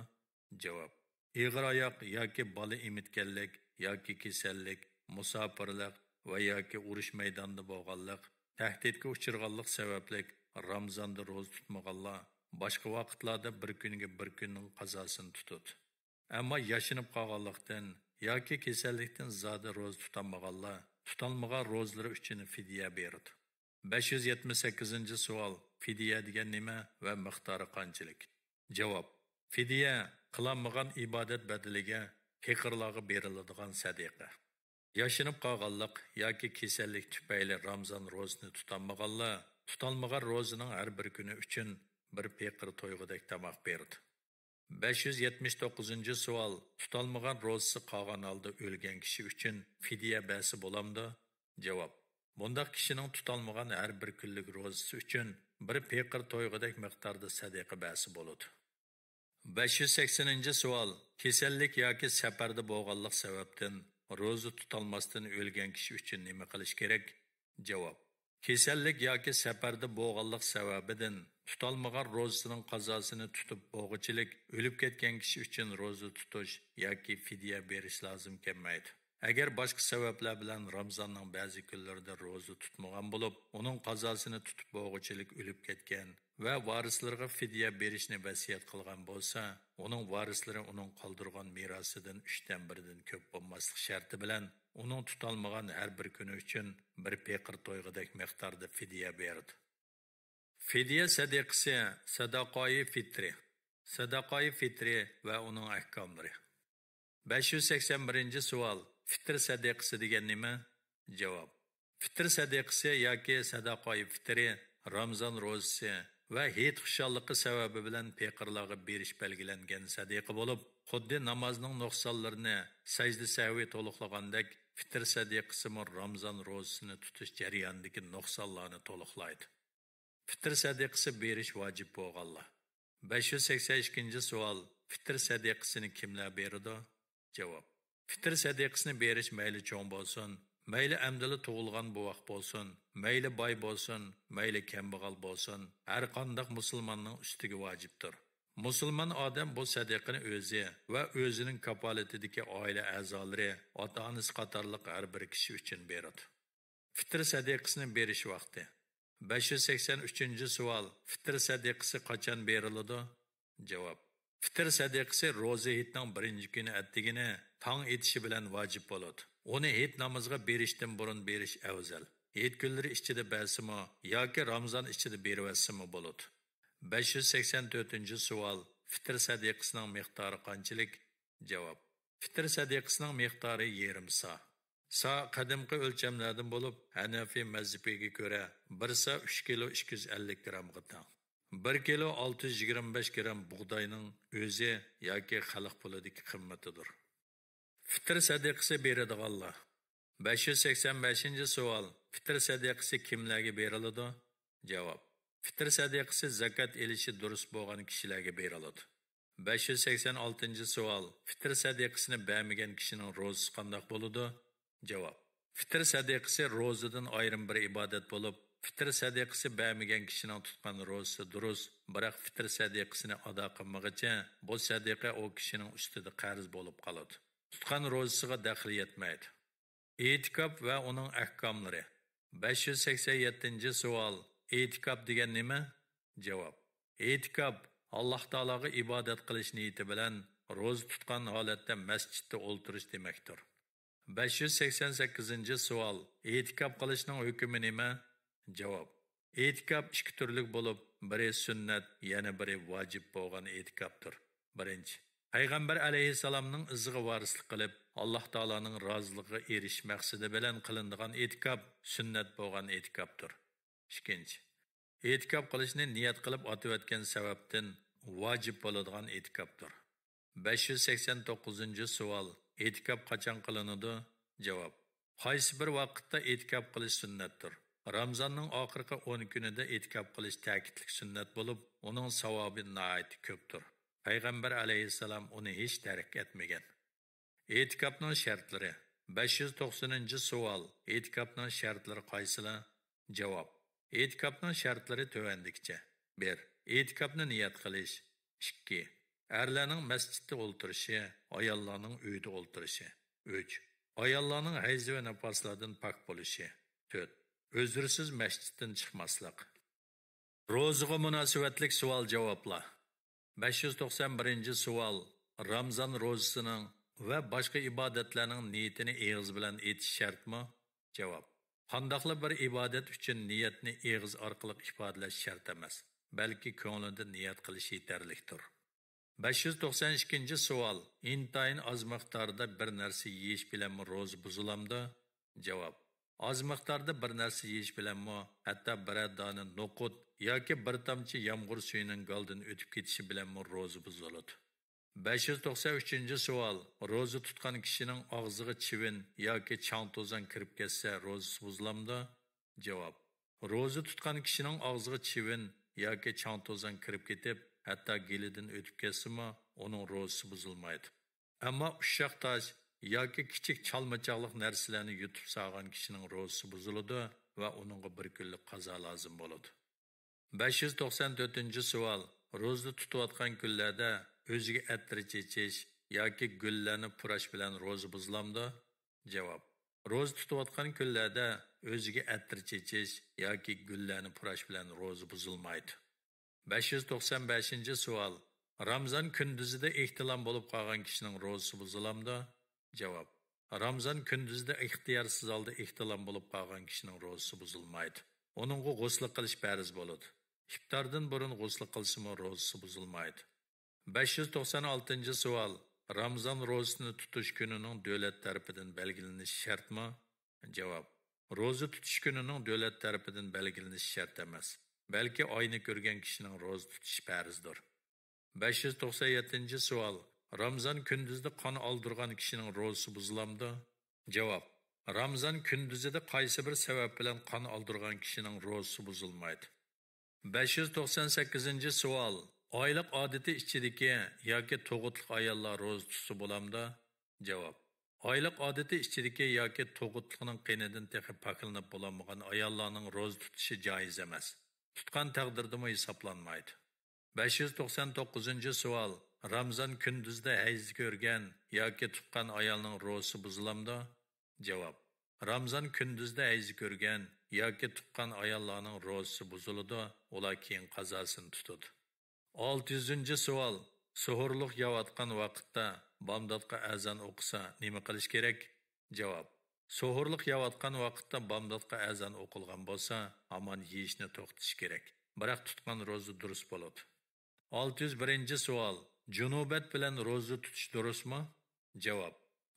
جاۋاب، ئېغىر ئاياق ياكى بالا ئېمىتكەنلىك ياكى كېسەللىك، مۇساپىرلىق ۋە ياكى ئۇرۇش مەيدانىدا بولغانلىق، تەھدىتكە ئۇچرىغانلىق سەۋەبلىك رامزاندا روزا تۇتمىغانلار باشقا ۋاقىتلاردا بىر كۈنگە بىر كۈننىڭ قازاسىنى تۇتىدۇ. ئەمما ياشىنىپ قالغانلىقتىن ياكى كېسەللىكتىن زادى روزا تۇتالمىغانلار تۇتالمىغان روزىلىرى ئۈچۈن فىدىيە بېرىدۇ. بەش يۈز يەتمىش سەككىزىنچى سوئال، فىدىيە دېگەن نېمە ۋە مىقدارى قانچىلىك؟ جاۋاب، فىدىيە قىلالمىغان ئىبادەت بەدىلىگە پېقىرلارغا بېرىلىدىغان سەدىقە. ياشىنىپ قالغانلىق ياكى كېسەللىك تۈپەيلى رامزان روزىسىنى تۇتالمىغانلار تۇتالمىغان روزىنىڭ ھەر بىر كۈنى ئۈچۈن بىر پېقىر تويغۇدەك تاماق بېرىدۇ. بەش يۈز يەتمىش توققۇزىنچى سوئال، تۇتالمىغان روزىسى قالغان ھالدا ئۆلگەن كىشى ئۈچۈن فىدىيە بەرسە بولامدۇ؟ جاۋاب، بۇنداق كىشىنىڭ تۇتالمىغان ھەر بىر كۈنلۈك روزىسى ئۈچۈن بىر پېقىر تويغۇدەك مىقداردا سەدىقە بەرسە بولىدۇ. بەش يۈز سەكسىنىنچى سوئال، كېسەللىك ياكى سەپەردە بولغانلىق سەۋەبتىن روزا تۇتالماستىن ئۆلگەن كىشى ئۈچۈن نېمە قىلىش كېرەك؟ جاۋاب، كېسەللىك ياكى سەپەردە بولغانلىق سەۋەبىدىن تۇتالمىغان روزىسىنىڭ قازاسىنى تۇتۇپ بولغۇچىلىك ئۆلۈپ كەتكەن كىشى ئۈچۈن روزا تۇتۇش ياكى فىدىيە بېرىش لازىم كەلمەيدۇ. ئەگەر باشقا سەۋەبلەر بىلەن رامزاننىڭ بەزى كۈنلىرىدە روزا تۇتمىغان بولۇپ، ئۇنىڭ قازاسىنى تۇتۇپ بولغۇچىلىك ئۆلۈپ كەتكەن ۋە ۋارىسلىرىغا فىدىيە بېرىشنى ۋەسىيەت قىلغان بولسا، ئۇنىڭ ۋارىسلىرى ئۇنىڭ قالدۇرغان مىراسىدىن ئۈچتىن بىرىدىن كۆپ بولماسلىق شەرتى بىلەن، ئۇنىڭ تۇتالمىغان ھەر بىر كۈنى ئۈچۈن بىر پېقىر تويغۇدەك مىقداردا فىدىيە بېرىدۇ. فىدىيە سەدىقىسى، سەدەقايى فىترى. سەدەقايى فىترى ۋە ئۇنىڭ ئەھكاملىرى. بەش يۈز سەكسەن بىرىنچى سوئال، فىتىر سەدىقىسى دېگەن نېمە؟ جاۋاب، فىتىر سەدىقىسى ياكى سەدەقايى فىترى رامزان روزىسى ۋە ھېيت خۇشاللىقى سەۋەبى بىلەن پېقىرلارغا بېرىش بەلگىلەنگەن سەدىقە بولۇپ، خۇددى نامازنىڭ نۇقسانلىرىنى سەجدە سەھۋى تولۇقلىغاندەك، فىتىر سەدىقىسىمۇ رامزان روزىسىنى تۇتۇش جەريانىدىكى نۇقسانلارنى تولۇقلايدۇ. پىتىر سەدىقىسى بېرىش ۋاجىپ بولغانلار. بەش يۈز سەكسەن ئىككىنچى سوئال، پىتىر سەدىقىسىنى كىملەر بېرىدۇ؟ جاۋاب، پىتىر سەدىقىسىنى بېرىش مەيلى چوڭ بولسۇن، مەيلى ئەمدىلا تۇغۇلغان بوۋاق بولسۇن، مەيلى باي بولسۇن، مەيلى كەمبەغەل بولسۇن، ھەر قانداق مۇسۇلماننىڭ ئۈستىگە ۋاجىپتۇر. مۇسۇلمان ئادەم بۇ سەدىقىنى ئۆزى ۋە ئۆزىنىڭ كاپالىتىدىكى ئائىلە ئەزالىرى، ئاتا-ئانىسى قاتارلىق ھەر بىر كىشى ئۈچۈن بېرىدۇ. فىتىر سەدىقىسىنى بېرىش ۋاقتى. بەش يۈز سەكسەن ئۈچىنچى سوئال، فىتىر سەدىقىسى قاچان بېرىلىدۇ؟ جاۋاب، فىتىر سەدىقىسى روزا ھېيتنىڭ بىرىنچى كۈنى ئەتىگىنى تاڭ ئېتىشى بىلەن ۋاجىپ بولىدۇ. ئۇنى ھېيت نامىزىغا بېرىشتىن بۇرۇن بېرىش ئەۋزەل. ھېيت كۈنلىرى ئىچىدە بەرسىمۇ ياكى رامىزان ئىچىدە بېرىۋەتسىمۇ بولىدۇ. بەش يۈز سەكسەن تۆتىنچى سوئال، فىتىر سەدىقىسىنىڭ مىقدارى قانچىلىك؟ جاۋاب، فىتىر سەدىقىسىنىڭ مىقدارى يېرىم سا. سا قەدىمكى ئۆلچەملەردىن بولۇپ، ھەنەفىي مەزھىپىگە كۆرە بىر سا ئۈچ كىلو ئىككى يۈز ئەللىك گرامغا تەڭ. بىر كىلو ئالتە يۈز يىگىرمە بەش گرام بۇغداينىڭ ئۆزى ياكى خەلق پۇلىدىكى قىممىتىدۇر. فىتىر سەدىقىسى بېرىدىغانلار. بەش يۈز سەكسەن بەشىنچى سوئال، فىتىر سەدىقىسى كىملەرگە بېرىلىدۇ؟ جاۋاب، فىتىر سەدىقىسى زاكات ئېلىشى دۇرۇس بولغان كىشىلەرگە بېرىلىدۇ. بەش يۈز سەكسەن ئالتىنچى سوئال، فىتىر سەدىقىسىنى بەرمىگەن كىشىنىڭ روزىسى قانداق بولىدۇ؟ جاۋاب، فىتىر سەدىقىسى روزىدىن ئايرىم بىر ئىبادەت بولۇپ، فىتىر سەدىقىسى بەرمىگەن كىشىنىڭ تۇتقان روزىسى دۇرۇس، بىراق فىتىر سەدىقىسىنى ئادا قىلمىغىچە، بۇ سەدىقە ئۇ كىشىنىڭ ئۈستىدە قەرز بولۇپ قالىدۇ. تۇتقان روزىسىغا دەخلى يەتمەيدۇ. ئېتىكاپ ۋە ئۇنىڭ ئەھكاملىرى. بەش يۈز سەكسەن يەتتىنچى سوئال، ئېتىكاپ دېگەن نېمە؟ جاۋاب، ئېتىكاپ، ئاللاھ تائالاغا ئىبادەت قىلىش نىيىتى بىلەن روزا تۇتقان ھالەتتە مەسچىتتە ئولتۇرۇش دېمەكتۇر. بەش يۈز سەكسەن سەككىزىنچى سوئال، ئېتىكاپ قىلىشنىڭ ھۆكمى نېمە؟ جاۋاب، ئېتىكاپ ئىككى تۈرلۈك بولۇپ، بىرى سۈننەت، يەنە بىرى ۋاجىپ بولغان ئېتىكاپتۇر. بىرىنچى، پەيغەمبەر ئەلەيھىسسالامنىڭ ئىزىغا ۋارىسلىق قىلىپ، ئاللاھ تائالانىڭ رازىلىقىغا ئېرىشىش مەقسىتى بىلەن قىلىنىدىغان ئېتىكاپ سۈننەت بولغان ئېتىكاپتۇر. ئىككىنچى، ئېتىكاپ قىلىشنى نىيەت قىلىپ ئاتىۋەتكەن سەۋەبتىن ۋاجىپ بولىدىغان ئېتىكاپتۇر. بەش يۈز سەكسەن توققۇزىنچى سوئال، ئېتىكاپ قاچان قىلىنىدۇ؟ جاۋاب، قايسى بىر ۋاقىتتا ئېتىكاپ قىلىش سۈننەتتۇر. رامزاننىڭ ئاخىرقى ئون كۈنىدە ئېتىكاپ قىلىش تەكىتلىك سۈننەت بولۇپ، ئۇنىڭ ساۋابى ناھايىتى كۆپتۇر. پەيغەمبەر ئەلەيھىسسالام ئۇنى ھېچ تەرك ئەتمىگەن. ئېتىكاپنىڭ شەرتلىرى. بەش يۈز توقسىنىنچى سوئال، ئېتىكاپنىڭ شەرتلىرى قايسىلار؟ جاۋاب، ئېتىكاپنىڭ شەرتلىرى تۆۋەندىكىچە. بىر، ئېتىكاپنى نىيەت قىلىش. ئىككى، ئەرلەرنىڭ مەسچىتتە ئولتۇرۇشى، ئاياللارنىڭ ئۆيدە ئولتۇرۇشى. ئۈچ، ئاياللارنىڭ ھەيزى ۋە نىپاسلاردىن پاك بولۇشى. تۆت، ئۆزرىسىز مەسچىتتىن چىقماسلىق. روزىغا مۇناسىۋەتلىك سوئال-جاۋابلار. بەش يۈز توقسان بىرىنچى سوئال، رامزان روزىسىنىڭ ۋە باشقا ئىبادەتلەرنىڭ نىيىتىنى ئېغىز بىلەن ئېيتىش شەرتمۇ؟ جاۋاب، قانداقلا بىر ئىبادەت ئۈچۈن نىيەتنى ئېغىز ئارقىلىق ئىپادىلەش شەرت ئەمەس، بەلكى كۆڭلىدە نىيەت قىلىش يېتەرلىكتۇر. بەش يۈز توقسان ئىككىنچى سوئال، ئىنتايىن ئاز مىقداردا بىر نەرسە يېيىش بىلەنمۇ روزا بۇزۇلامدۇ؟ جاۋاب، ئاز مىقداردا بىر نەرسە يېيىش بىلەنمۇ، ھەتتا بىرەر دانە نوقۇت ياكى بىر تامچە يامغۇر سۈيىنىڭ گالدىن ئۆتۈپ كېتىشى بىلەنمۇ روزا بۇزۇلىدۇ. بەش يۈز توقسان ئۈچىنچى سوئال، روزا تۇتقان كىشىنىڭ ئاغزىغا چىۋىن ياكى چاڭ-توزان كىرىپ كەتسە، روزىسى بۇزۇلامدۇ؟ جاۋاب، روزا تۇتقان كىشىنىڭ ئاغزىغا چىۋىن ياكى چاڭ-توزان كىرىپ كېتىپ، ھەتتا گېلىدىن ئۆتۈپ كەتسىمۇ، ئۇنىڭ روزىسى بۇزۇلمايدۇ. ئەمما ئۇششاق تاش ياكى كىچىك چالمىچاقلىق نەرسىلەرنى يۇتۇپ سالغان كىشىنىڭ روزىسى بۇزۇلىدۇ ۋە ئۇنىڭغا بىر كۈنلۈك قازا لازىم بولىدۇ. بەش يۈز توقسان تۆتىنچى سوئال، روزا تۇتۇۋاتقان كۈنلەردە ئۆزىگە ئەتىر چېچىش ياكى گۈللەرنى پۇراش بىلەن روزا بۇزۇلامدۇ؟ جاۋاب، روزا تۇتۇۋاتقان كۈنلەردە ئۆزىگە ئەتىر چېچىش ياكى گۈللەرنى پۇراش بىلەن روزا بۇزۇلمايدۇ. بەش يۈز توقسان بەشىنچى سوئال، رامزان كۈندۈزىدە ئېھتىلام بولۇپ قالغان كىشىنىڭ روزىسى بۇزۇلامدۇ؟ جاۋاب، رامزان كۈندۈزىدە ئىختىيارسىز ھالدا ئېھتىلام بولۇپ قالغان كىشىنىڭ روزىسى بۇزۇلمايدۇ. ئۇنىڭغا غۇسلى قىلىش پەرز بولىدۇ. ئىپتاردىن بۇرۇن غۇسلى قىلسىمۇ روزىسى بۇزۇلمايدۇ. بەش يۈز توقسان ئالتىنچى سوئال، رامزان روزىسىنى تۇتۇش كۈنىنىڭ دۆلەت تەرىپىدىن بەلگىلىنىشى شەرتمۇ؟ جاۋاب، روزا تۇتۇش كۈنىنىڭ دۆلەت تەرىپىدىن بەلگىلىنىشى شەرت ئەمەس، بەلكى ئاينى كۆرگەن كىشىنىڭ روزا تۇتۇشى پەرزدۇر. بەش يۈز توقسان يەتتىنچى سوئال، رامزان كۈندۈزىدە قان ئالدۇرغان كىشىنىڭ روزىسى بۇزۇلامدۇ؟ جاۋاب، رامزان كۈندۈزىدە قايسى بىر سەۋەب بىلەن قان ئالدۇرغان كىشىنىڭ روزىسى بۇزۇلمايدۇ. بەش يۈز توقسان سەككىزىنچى سوئال، ئايلىق ئادىتى ئىچىدىكى ياكى تۇغۇتلۇق ئاياللار روزا تۇتسا بولامدۇ؟ جاۋاب، ئايلىق ئادىتى ئىچىدىكى ياكى تۇغۇتلۇقنىڭ قېنىدىن تېخى پاكلىنىپ بولالمىغان ئاياللارنىڭ روزا تۇتۇشى جايىز ئەمەس. تۇتقان تەقدىردىمۇ ھېسابلانمايدۇ. بەش يۈز توقسان توققۇزىنچى سوئال، رامزان كۈندۈزىدە ھەيز كۆرگەن ياكى تۇغقان ئايالنىڭ روزىسى بۇزۇلامدۇ؟ جاۋاب، رامزان كۈندۈزدە ھەيز كۆرگەن ياكى تۇغقان ئاياللارنىڭ روزىسى بۇزۇلىدۇ، ئۇلار كېيىن قازاسىنى تۇتىدۇ. ئالتە يۈزىنچى سوئال، سوھۇرلۇق يەۋاتقان ۋاقىتتا بامداتقا ئەزان ئوقۇسا نېمە قىلىش كېرەك؟ جاۋاب، سوھۇرلۇق يەۋاتقان ۋاقىتتا بامداتقا ئەزان ئوقۇلغان بولسا، ھامان يېيىشنى توختىتىش كېرەك. بىراق تۇتقان روزا دۇرۇس بولىدۇ. ئالتە يۈز بىرىنچى سوئال، جۇنۇبەت بىلەن روزا تۇتۇش دۇرۇسمۇ؟ جاۋاب،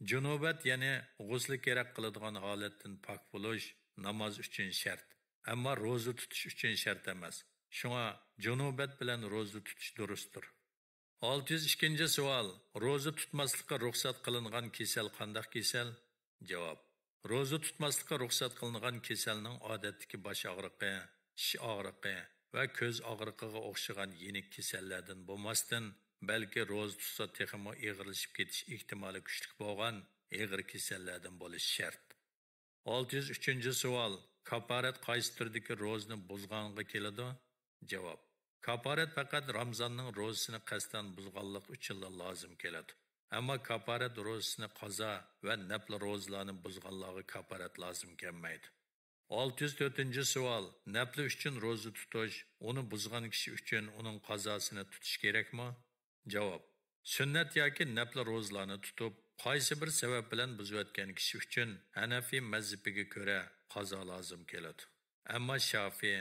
جۇنۇبەت، يەنى غۇسلى كېرەك قىلىدىغان ھالەتتىن پاك بولۇش ناماز ئۈچۈن شەرت، ئەمما روزا تۇتۇش ئۈچۈن شەرت ئەمەس. شۇڭا جۇنۇبەت بىلەن روزا تۇتۇش دۇرۇستۇر. ئالتە يۈز ئىككىنچى سوئال، روزا تۇتماسلىققا رۇخسەت قىلىنغان كېسەل قانداق كېسەل؟ جاۋاب، روزا تۇتماسلىققا رۇخسەت قىلىنغان كېسەلنىڭ ئادەتتىكى باش ئاغرىقى، چىش ئاغرىقى ۋە كۆز ئاغرىقىغا ئوخشىغان يېنىك كېسەللەردىن بولماستىن، بەلكى روزا تۇتسا تېخىمۇ ئېغىرلىشىپ كېتىش ئېھتىمالى كۈچلۈك بولغان ئېغىر كېسەللەردىن بولۇشى شەرت. ئالتە يۈز ئۈچىنچى سوئال، كاپارەت قايسى تۈردىكى روزىنى بۇزغانغا كېلىدۇ؟ جاۋاب، كاپارەت پەقەت رامزاننىڭ روزىسىنى قەستەن بۇزغانلىق ئۈچۈنلا لازىم كېلىدۇ. ئەمما كاپارەت روزىسىنى قازا ۋە نەپلى روزىلارنى بۇزغانلارغا كاپارەت لازىم كەلمەيدۇ. ئالتە يۈز تۆتىنچى سوئال، نەپلى ئۈچۈن روزا تۇتۇش، ئۇنى بۇزغان كىشى ئۈچۈن ئۇنىڭ قازاسىنى تۇتۇش كېرەكمۇ؟ جاۋاب، سۈننەت ياكى نەپلى روزىلارنى تۇتۇپ، قايسى بىر سەۋەب بىلەن بۇزۇۋەتكەن كىشى ئۈچۈن ھەنەفىي مەزھىپىگە كۆرە قازا لازىم كېلىدۇ. ئەمما شافىي،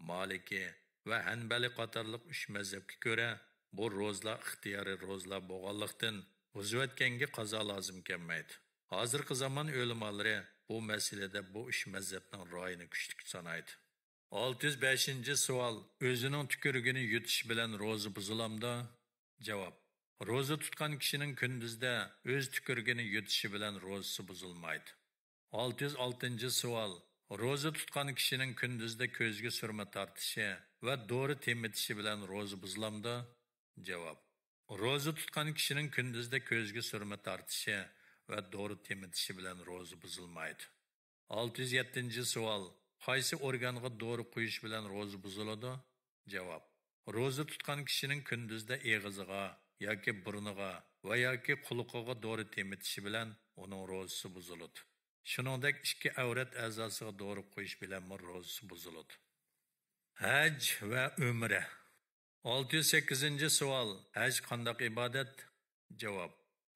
مالىكىي ۋە ھەنبەلى قاتارلىق ئۈچ مەزھەپكە كۆرە بۇ روزىلار ئىختىيارىي روزىلار بولغانلىقتىن، بۇزۇۋەتكەنگە قازا لازىم كەلمەيدۇ. ھازىرقى زامان ئۆلىمالىرى بۇ مەسىلىدە بۇ ئۈچ مەزھەپنىڭ رايىنى كۈچلۈك سانايدۇ. ئالتە يۈز بەشىنچى سوئال، ئۆزىنىڭ تۈكۈرۈكىنى يۇتۇش بىلەن روزا بۇزۇلامدۇ؟ جاۋاب، روزا تۇتقان كىشىنىڭ كۈندۈزدە ئۆز تۈكۈرۈكىنى يۇتۇشى بىلەن روزىسى بۇزۇلمايدۇ. ئالتە يۈز ئالتىنچى سوئال، روزا تۇتقان كىشىنىڭ كۈندۈزدە كۆزگە سۈرمە تارتىشى ۋە دورا تېمىتىشى بىلەن روزا بۇزۇلامدۇ؟ جاۋاب، روزا تۇتقان كىشىنىڭ كۈندۈزدە كۆزگە سۈرمە تارتىشى ۋە دورا تېمىتىشى بىلەن روزا بۇزۇلمايدۇ. ئالتە يۈز يەتتىنچى سوئال، قايسى ئورگانغا دورا قويۇش بىلەن روزا بۇزۇلىدۇ؟ جاۋاب، روزا تۇتقان كىشىنىڭ كۈندۈزدە ئېغىزىغا ياكى بۇرنىغا ۋە ياكى قۇلىقىغا دورا تېمىتىشى بىلەن ئۇنىڭ روزىسى بۇزۇلىدۇ. شۇنىڭدەك ئىككى ئەۋرەت ئەزاسىغا دورا قويۇش بىلەنمۇ روزىسى بۇزۇلىدۇ. ھەج ۋە ئۆمرە. ئالتە يۈز سەككىزىنچى سوئال، ھەج قانداق ئىبادەت؟ جاۋاب،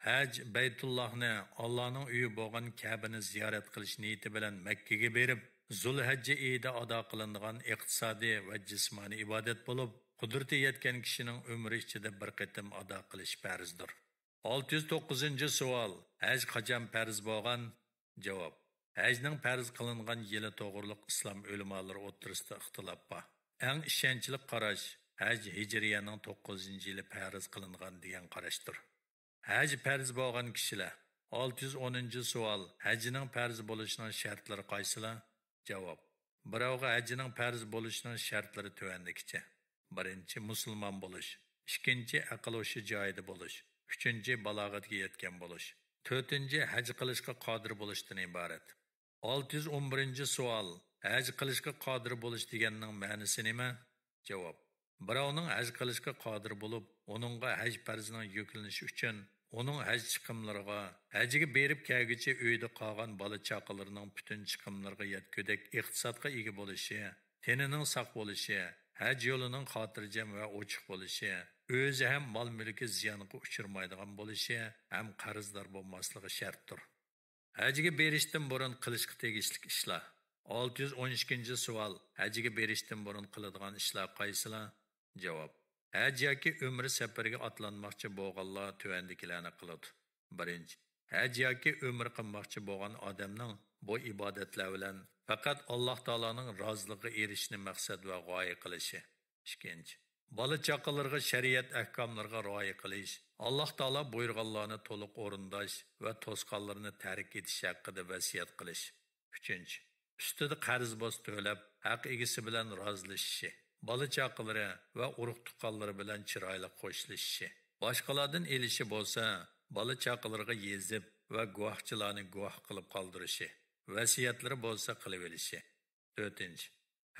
ھەج بەيتۇللاھنى، ئاللانىڭ ئۆيى بولغان كەبىنى زىيارەت قىلىش نىيىتى بىلەن مەككىگە بېرىپ، زۇلھەججە ئېيىدا ئادا قىلىنىدىغان ئىقتىسادىي ۋە جىسمانىي ئىبادەت بولۇپ، قۇدرىتى يەتكەن كىشىنىڭ ئۆمرى ئىچىدە بىر قېتىم ئادا قىلىش پەرزدۇر. ئالتە يۈز توققۇزىنچى سوئال، ھەج قاچان پەرز بولغان؟ جاۋاب، ھەجنىڭ پەرز قىلىنغان يىلى توغرۇلۇق ئىسلام ئۆلىمالىرى ئوتتۇرىسىدا ئىختىلاپ بار. ئەڭ ئىشەنچلىك قاراش ھەج ھىجرىيەنىڭ توققۇزىنچى يىلى پەرز قىلىنغان دېگەن قاراشتۇر. ھەج پەرز بولغان كىشىلەر. ئالتە يۈز ئونىنچى سوئال، ھەجنىڭ پەرز بولۇشىنىڭ شەرتلىرى قايسىلار؟ جاۋاب، بىراۋغا ھەجنىڭ پەرز بولۇشىنىڭ شەرتلىرى تۆۋەندىكىچە. بىرىنچى، مۇسۇلمان بولۇش. ئىككىنچى، ئەقىل ھوشى جايىدا بولۇش. ئۈچىنچى، بالاغەتكە يەتكەن بولۇش. تۆتىنچى، ھەج قىلىشقا قادىر بولۇشتىن ئىبارەت. ئالتە يۈز ئون بىرىنچى سوئال، ھەج قىلىشقا قادىر بولۇش دېگەننىڭ مەنىسى نېمە؟ جاۋاب، بىراۋنىڭ ھەج قىلىشقا قادىر بولۇپ، ئۇنىڭغا ھەج پەرزىنىڭ يۈكلىنىشى ئۈچۈن ئۇنىڭ ھەج چىقىملىرىغا، ھەجگە بېرىپ كەلگۈچە ئۆيدە قالغان بالا چاقىلىرىنىڭ پۈتۈن چىقىملىرىغا يەتكۈدەك ئىقتىسادقا ئىگە بولۇشى، تېنىنىڭ ساق بولۇشى، ھەج يولىنىڭ خاتىرجەم ۋە ئوچۇق بولۇشى، ئۆزى ھەم مال مۈلكى زىيانغا ئۇچرىمايدىغان بولۇشى ھەم قەرزدار بولماسلىقى شەرتتۇر. ھەجگە بېرىشتىن بۇرۇن قىلىشقا تېگىشلىك ئىشلار. ئالتە يۈز ئون ئىككىنچى سوئال، ھەجگە بېرىشتىن بۇرۇن قىلىدىغان ئىشلار قايسىلار؟ جاۋاب، ھەج ياكى ئۆمرە سەپىرىگە ئاتلانماقچى بولغانلار تۆۋەندىكىلەرنى قىلىدۇ. بىرىنچى، ھەج ياكى ئۆمرە قىلماقچى بولغان ئادەمنىڭ بۇ ئىبادەتلەر بىلەن پەقەت ئاللاھ تائالانىڭ رازىلىقىغا ئېرىشىشنى مەقسەت ۋە غايە قىلىشى. ئىككىنچى، بالا چاقىلىرىغا شەرىئەت ئەھكاملىرىغا رىئايە قىلىش، ئاللاھ تائالا بۇيرۇغانلارنى تولۇق ئورۇنداش ۋە توسقانلىرىنى تەرك ئېتىش ھەققىدە ۋەسىيەت قىلىش. ئۈچىنچى، ئۈستىدە قەرز بولسا تۆلەپ، ھەق ئىگىسى بىلەن رازىلىشىشى، بالا چاقىلىرى ۋە ئۇرۇق تۇغقانلىرى بىلەن چىرايلىق خوشلىشىشى، باشقىلاردىن ئېلىشى بولسا، بالا چاقىلىرىغا يېزىپ ۋە گۇۋاھچىلارنى گۇۋاھ قىلىپ قالدۇرۇشى، ۋەسىيەتلىرى بولسا قىلىۋېلىشى. تۆتىنچى،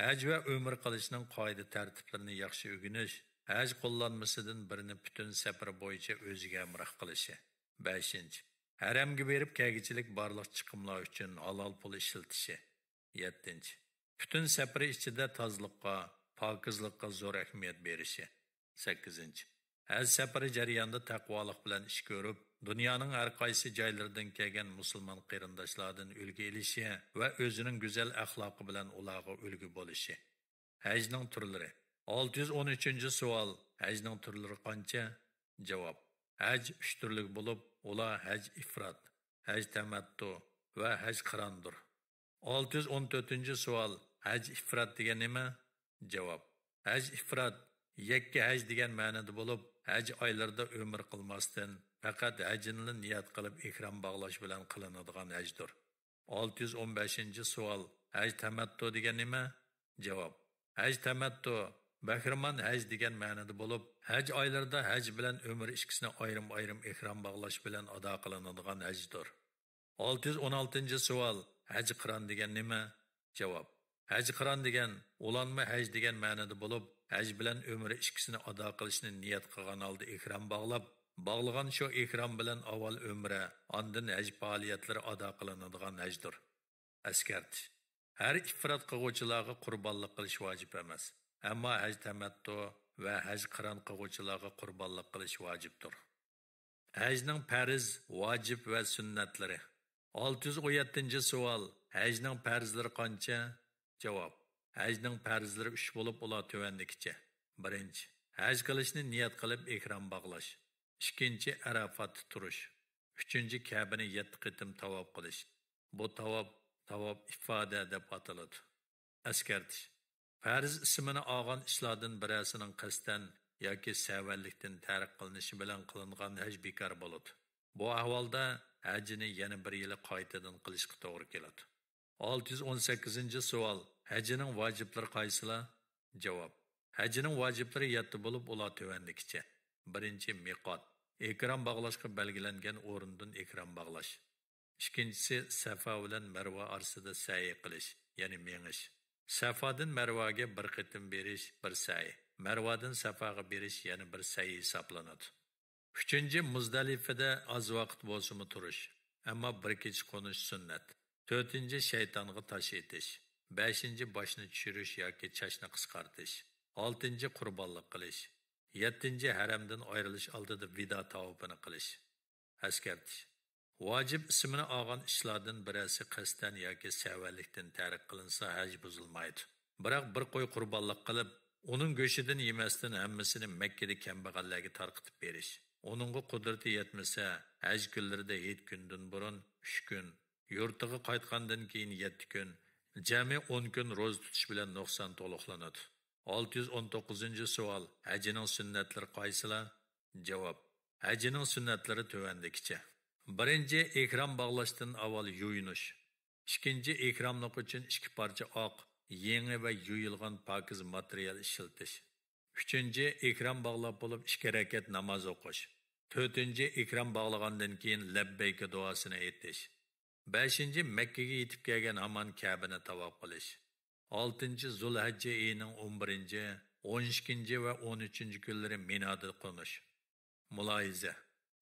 ھەج ۋە ئۆمرە قىلىشنىڭ قائىدە تەرتىپلىرىنى ياخشى ئۆگىنىش، ھەج قوللانمىسىدىن بىرىنى پۈتۈن سەپىرى بويىچە ئۆزىگە ھەمراھ قىلىشى. بەشىنچى، ھەرەمگە بېرىپ كەلگۈچىلىك بارلىق چىقىملار ئۈچۈن ھالال پۇل ئىشلىتىشى. يەتتىنچى، پۈتۈن سەپىرى ئىچىدە تازىلىققا، پاكىزلىققا زور ئەھمىيەت بېرىشى. سەككىزىنچى، ھەج سەپىرى جەريانىدا تەقۋالىق بىلەن ئىش كۆرۈپ، دۇنيانىڭ ھەر قايسى جايلىرىدىن كەلگەن مۇسۇلمان قېرىنداشلاردىن ئۈلگە ئېلىشى ۋە ئۆزىنىڭ گۈزەل ئەخلاقى بىلەن ئۇلارغا ئۈلگە بولۇشى. ھەجنىڭ تۈرلىرى. ئالتە يۈز ئون ئۈچىنچى سوئال، ھەجنىڭ تۈرلىرى قانچە؟ جاۋاب، ھەج ئۈچ تۈرلۈك بولۇپ، ئۇلار ھەج ئىفرات، ھەج تەمەتتۇ ۋە ھەج قىراندۇر. ئالتە يۈز ئون تۆتىنچى سوئال، ھەج ئىفرات دېگەن نېمە؟ جاۋاب، ھەج ئىفرات، يەككە ھەج دېگەن مەنىدە بولۇپ، ھەج ئايلىرىدا ئۆمرە قىلماستىن، پەقەت ھەجنىلا نىيەت قىلىپ ئېھرام باغلاش بىلەن قىلىنىدىغان ھەجدۇر. ئالتە يۈز ئون بەشىنچى سوئال، ھەج تەمەتتۇ دېگەن نېمە؟ جاۋاب، ھەج تەمەتتۇ، بەھرىمەن ھەج دېگەن مەنىدە بولۇپ، ھەج ئايلىرىدا ھەج بىلەن ئۆمرە ئىككىسىنى ئايرىم-ئايرىم ئېھرام باغلاش بىلەن ئادا قىلىنىدىغان ھەجدۇر. ئالتە يۈز ئون ئالتىنچى سوئال، ھەج قىران دېگەن نېمە؟ جاۋاب، ھەج قىران دېگەن ئۇلانما ھەج دېگەن مەنىدە بولۇپ، ھەج بىلەن ئۆمرە ئىككىسىنى ئادا قىلىشنى نىيەت قىلغان ھالدا ئېھرام باغلاپ، باغلىغان شۇ ئېھرام بىلەن ئاۋۋال ئۆمرە، ئاندىن ھەج پائالىيەتلىرى ئادا قىلىنىدىغان ھەجدۇر. ئەسكەرتىش. ھەر ئىفرات قىلغۇچىلارغا قۇربانلىق قىلىش ۋاجىپ ئەمەس. ئەمما ھەج تەمەتتۇ ۋە ھەج قىران قىلغۇچىلارغا قۇربانلىق قىلىش ۋاجىپتۇر. ھەجنىڭ پەرز، ۋاجىپ ۋە سۈننەتلىرى. ئالتە يۈز ئون يەتتىنچى سوئال، ھەجنىڭ پەرزلىرى قانچە؟ جاۋاب، ھەجنىڭ پەرزلىرى ئۈچ بولۇپ، ئۇلار تۆۋەندىكىچە. بىرىنچى، ھەج قىلىشنى نىيەت قىلىپ ئېھرام باغلاش. ئىككىنچى، ئەرەفاتتا تۇرۇش. ئۈچىنچى، كەبىنى يەتتە قېتىم تاۋاپ قىلىش. بۇ تاۋاپ، تاۋاپ ئىفادە دەپ ئاتىلىدۇ. ئەسكەرتىش. پەرز ئىسمىنى ئالغان ئىشلاردىن بىرەرسىنىڭ قەستەن ياكى سەۋەنلىكتىن تەرك قىلىنىشى بىلەن قىلىنغان ھەج بىكار بولىدۇ. بۇ ئەھۋالدا ھەجنى يەنە بىر يىلى قايتىدىن قىلىشقا توغرا كېلىدۇ. ئالتە يۈز ئون سەككىزىنچى سوئال، ھەجنىڭ ۋاجىپلىرى قايسىلار؟ جاۋاب، ھەجنىڭ ۋاجىپلىرى يەتتە بولۇپ، ئۇلار تۆۋەندىكىچە. بىرىنچى، مىقات، ئېھرام باغلاشقا بەلگىلەنگەن ئورۇندىن ئېھرام باغلاش. ئىككىنچىسى، سەفا بىلەن مەرۋا ئارىسىدا سەئي قىلىش، يەنى مېڭىش. سەفادىن مەرۋاگە بىر قېتىم بېرىش، بىر سەئي. مەرۋادىن سەفاغا بېرىش يەنە بىر سەئي ھېسابلىنىدۇ. ئۈچىنچى، مۇزدەلىفىدە ئاز ۋاقىت بولسىمۇ تۇرۇش، ئەمما بىر كېچە قونۇش سۈننەت. تۆتىنچى، شەيتانغا تاش ئېتىش. بەشىنچى، باشنى چۈشۈرۈش ياكى چاچنى قىسقارتىش. ئالتىنچى، قۇربانلىق قىلىش. يەتتىنچى، ھەرەمدىن ئايرىلىش ئالدىدا ۋىدا تاۋاپىنى قىلىش. ئەسكەرتىش. ۋاجىپ ئىسمىنى ئالغان ئىشلاردىن بىرەرسى قەستەن ياكى سەۋەنلىكتىن تەرك قىلىنسا، ھەج بۇزۇلمايدۇ. بىراق بىر قوي قۇربانلىق قىلىپ، ئۇنىڭ گۆشىدىن يېمەستىن، ھەممىسىنى مەككىدە كەمبەغەللەرگە تارقىتىپ بېرىش. ئۇنىڭغا قۇدرىتى يەتمىسە، ھەج كۈنلىرىدە ھېيت كۈنىدىن بۇرۇن ئۈچ كۈن، يۇرتىغا قايتقاندىن كېيىن يەتتە كۈن، جەمئىي ئون كۈن روزا تۇتۇش بىلەن نۇقسان تولۇقلىنىدۇ. ئالتە يۈز ئون توققۇزىنچى سوئال، ھەجنىڭ سۈننەتلىرى قايسىلار؟ جاۋاب، ھەجنىڭ سۈننەتلىرى تۆۋەندىكىچە. بىرىنچى، ئېھرام باغلاشتىن ئاۋۋال يۇيۇنۇش. ئىككىنچى، ئېھراملىق ئۈچۈن ئىككى پارچە ئاق، يېڭى ۋە يۇيۇلغان پاكىز ماتېرىيال ئىشلىتىش. ئۈچىنچى، ئېھرام باغلاپ بولۇپ ئىككى رەكەت ناماز ئوقۇش. تۆتىنچى، ئېھرام باغلىغاندىن كېيىن لەببەيكە دۇئاسىنى ئېيتىش. بەشىنچى، مەككىگە يېتىپ كەلگەن ھامان كەبىنى تاۋاپ قىلىش. ئالتىنچى، زۇلھەججە ئېيىنىڭ ئون بىرىنچى، ئون ئىككىنچى ۋە ئون ئۈچىنچى كۈنلىرى مىنادا قونۇش. مۇلاھىزە.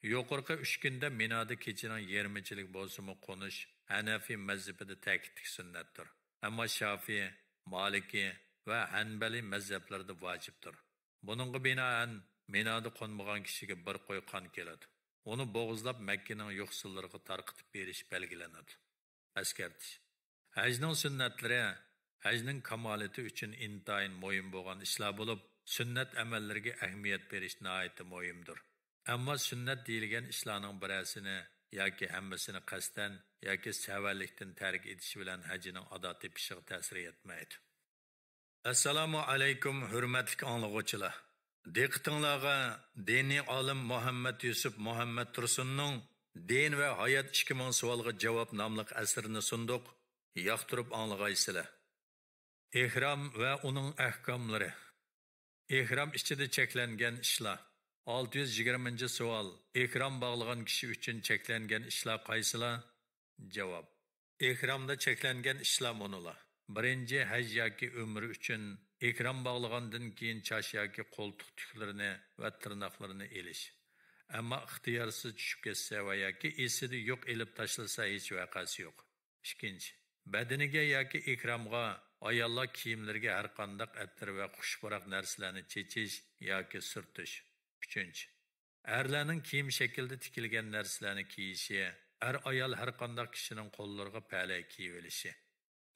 يۇقىرىقى ئۈچ كۈندە مىنادا كېچىنىڭ يېرىمىچىلىك بولسىمۇ قونۇش ھەنەفىي مەزھىپىدە تەكىتلىك سۈننەتتۇر. ئەمما شافىئىي، مالىكىي ۋە ھەنبەلىي مەزھەپلىرىدە ۋاجىپتۇر. بۇنىڭغا بىنائەن، مىنادا قونمىغان كىشىگە بىر قوي قان كېلىدۇ. ئۇنى بوغۇزلاپ، مەككىنىڭ يوقسۇللىرىغا تارقىتىپ بېرىش بەلگىلىنىدۇ. ئەسكەرتىش. ھەجنىڭ سۈننەتلىرى ھەجنىڭ كامالىتى ئۈچۈن ئىنتايىن مۇھىم بولغان ئىشلار بولۇپ، سۈننەت ئەمەللىرىگە ئەھمىيەت بېرىش ناھايىتى مۇھىمدۇر. ئەمما سۈننەت دېيىلگەن ئىشلارنىڭ بىرەرسىنى ياكى ھەممىسىنى قەستەن ياكى سەۋەنلىكتىن تەرك ئېتىش بىلەن ھەجنىڭ ئادا تېپىشىغا تەسىر يەتمەيدۇ. ئەسسالامۇ ئەلەيكۇم، ھۆرمەتلىك ئاڭلىغۇچىلار! دىققىتىڭلارغا دىنىي ئالىم مۇھەممەد يۈسۈپ مۇھەممەد تۇرسۇننىڭ دىن ۋە ھايات ئىككى مىڭ سوئالغا جاۋاب ناملىق ئەسىرىنى سۇندۇق. ياقتۇرۇپ ئاڭلىغايسىلەر. ئېھرام ۋە ئۇنىڭ ئەھكاملىرى. ئېھرام ئىچىدە چەكلەنگەن ئىشلار. ئالتە يۈز يىگىرمىنچى سوئال. ئېھرام باغلىغان كىشى ئۈچۈن چەكلەنگەن ئىشلار قايسىلار؟ جاۋاب. ئېھرامدا چەكلەنگەن ئىشلار مۇنۇلار. بىرىنچى، ھەج ياكى ئۆمرە ئۈچۈن ئېھرام باغلىغاندىن كېيىن چاچ ياكى قولتۇق تۈكلىرىنى ۋە تىرناقلىرىنى ئېلىش. ئەمما ئىختىيارسىز چۈشۈپ كەتسە ۋە ياكى ئېسىدە يوق ئېلىپ تاشلىسا ھېچ ۋەقەسى يوق. ئىككىنچى، بەدىنىگە ياكى ئېكرامغا ئاياللار كىيىملىرىگە ھەرقانداق ئەتىر ۋە خۇش پۇراق نەرسىلەرنى چېچىش ياكى سۈرتۈش. ئۈچىنچى، ئەرلەرنىڭ كىيىم شەكلىدە تىكىلگەن نەرسىلەرنى كىيىشى ئەر-ئايال ھەرقانداق كىشىنىڭ قوللىرىغا پەلەي كىيىۋېلىشى.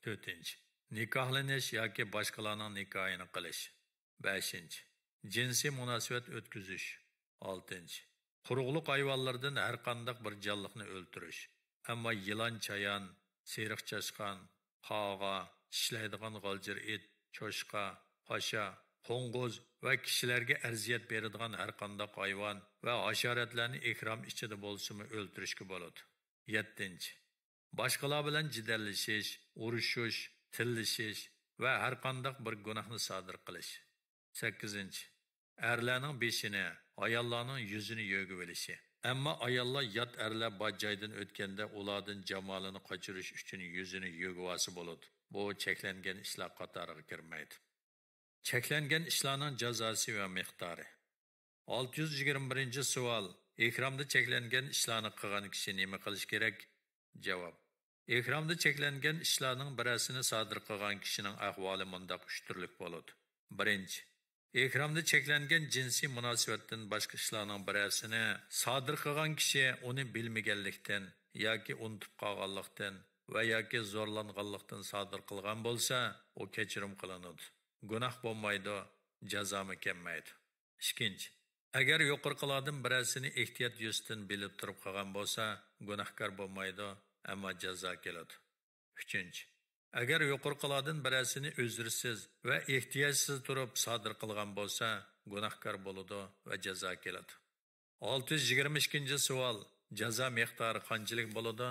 تۆتىنچى، نىكاھلىنىش ياكى باشقىلارنىڭ نىكاھىنى قىلىش. بەشىنچى، جىنسىي مۇناسىۋەت ئۆتكۈزۈش. ئالتىنچى، قۇرۇقلۇق ھايۋانلىرىدىن ھەرقانداق بىر جانلىقنى ئۆلتۈرۈش، ئەمما يىلان، چايان، سېرىق چاشقان، قاغا، چىشلەيدىغان غالجىر ئىت، چوشقا، پاشا، قوڭغۇز ۋە كىشىلەرگە ئەزىيەت بېرىدىغان ھەرقانداق ھايۋان ۋە ھاشاراتلارنى ئېھرام ئىچىدە بولسىمۇ ئۆلتۈرۈشكە بولىدۇ. يەتتىنچى، باشقىلار بىلەن جېدەللىشىش، ئۇرۇشۇش، تىللىشىش ۋە ھەرقانداق بىر گۇناھنى سادىر قىلىش. سەككىزىنچى، ئەرلەرنىڭ بېشىنى، ئاياللارنىڭ يۈزىنى يۆگىۋېلىشى. ئەمما ئاياللار يات ئەرلەر بار جايدىن ئۆتكەندە ئۇلاردىن جامالىنى قاچۇرۇش ئۈچۈن يۈزىنى يۆگىۋالسا بولىدۇ. بۇ چەكلەنگەن ئىشلار قاتارىغا كىرمەيدۇ. چەكلەنگەن ئىشلارنىڭ جازاسى ۋە مىقدارى. ئالتە يۈز يىگىرمە بىرىنچى سوئال، ئېھرامدا چەكلەنگەن ئىشلارنى قىلغان كىشى نېمە قىلىشى كېرەك؟ جاۋاب، ئېھرامدا چەكلەنگەن ئىشلارنىڭ بىرەرسىنى سادىر قىلغان كىشىنىڭ ئەھۋالى مۇنداق ئۈچ تۈرلۈك بولىدۇ. بىرىنچى، ئېھرامدا چەكلەنگەن جىنسىي مۇناسىۋەتتىن باشقا ئىشلارنىڭ بىرەرسىنى سادىر قىلغان كىشى ئۇنى بىلمىگەنلىكتىن ياكى ئۇنتۇپ قالغانلىقتىن ۋە ياكى زورلانغانلىقتىن سادىر قىلغان بولسا، ئۇ كەچۈرۈم قىلىنىدۇ. گۇناھ بولمايدۇ، جازامۇ كەلمەيدۇ. ئىككىنچى، ئەگەر يۇقىرىقىلاردىن بىرەرسىنى ئېھتىيات يۈزىسىدىن بىلىپ تۇرۇپ قىلغان بولسا، گۇناھكار بولمايدۇ، ئەمما جازا كېلىدۇ. ئۈچىنچى، ئەگەر يۇقىرىقىلاردىن بىرەرسىنى ئۆزرىسىز ۋە ئېھتىياجسىز تۇرۇپ سادىر قىلغان بولسا، گۇناھكار بولىدۇ ۋە جازا كېلىدۇ. ئالتە يۈز يىگىرمە ئىككىنچى سوئال، جازا مىقدارى قانچىلىك بولىدۇ؟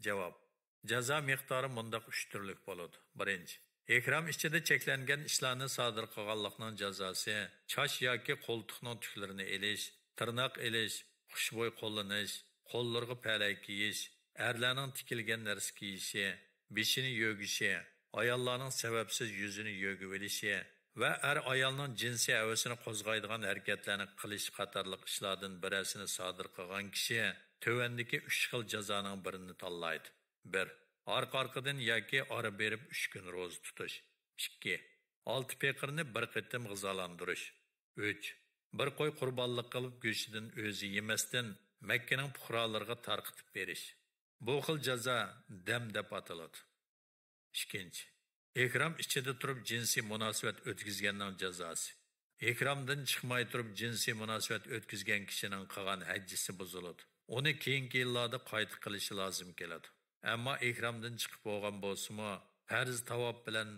جاۋاب، جازا مىقدارى مۇنداق ئۈچ تۈرلۈك بولىدۇ. بىرىنچى، ئېھرام ئىچىدە چەكلەنگەن ئىشلارنى سادىر قىلغانلىقنىڭ جازاسى چاچ ياكى قولتۇقنىڭ تۈكلىرىنى ئېلىش، تىرناق ئېلىش، خۇشبۇي قوللىنىش، قوللىرىغا پەلەي كىيىش، ئەرلەرنىڭ تىكىلگەن نەرسە كىيىشى، بېشىنى يۆگىشى، ئاياللارنىڭ سەۋەبسىز يۈزىنى يۆگىۋېلىشى ۋە ئەر-ئايالنىڭ جىنسىي ھەۋىسىنى قوزغايدىغان ھەرىكەتلەرنى قىلىشى قاتارلىق ئىشلاردىن بىرەرسىنى سادىر قىلغان كىشى تۆۋەندىكى ئۈچ خىل جازانىڭ بىرىنى تاللايدۇ. بىر، ئارقا-ئارقىدىن ياكى ئارا بېرىپ ئۈچ كۈن روزا تۇتۇش. ئىككى، ئالتە پېقىرنى بىر قېتىم غىزالاندۇرۇش. ئۈچ، بىر قوي قۇربانلىق قىلىپ، گۆشىدىن ئۆزى يېمەستىن، مەككىنىڭ پۇقرالىرىغا تارقىتىپ بېرىش. بۇ خىل جازا دەم دەپ ئاتىلىدۇ. ئىككىنچى، ئېھرام ئىچىدە تۇرۇپ جىنسىي مۇناسىۋەت ئۆتكۈزگەننىڭ جازاسى. ئېھرامدىن چىقماي تۇرۇپ جىنسىي مۇناسىۋەت ئۆتكۈزگەن كىشىنىڭ قىلغان ھەججىسى بۇزۇلىدۇ. ئۇنى كېيىنكى يىللاردا قايتا قىلىشى لازىم كېلىدۇ. ئەمما ئېھرامدىن چىقىپ بولغان بولسىمۇ، پەرز تاۋاپ بىلەن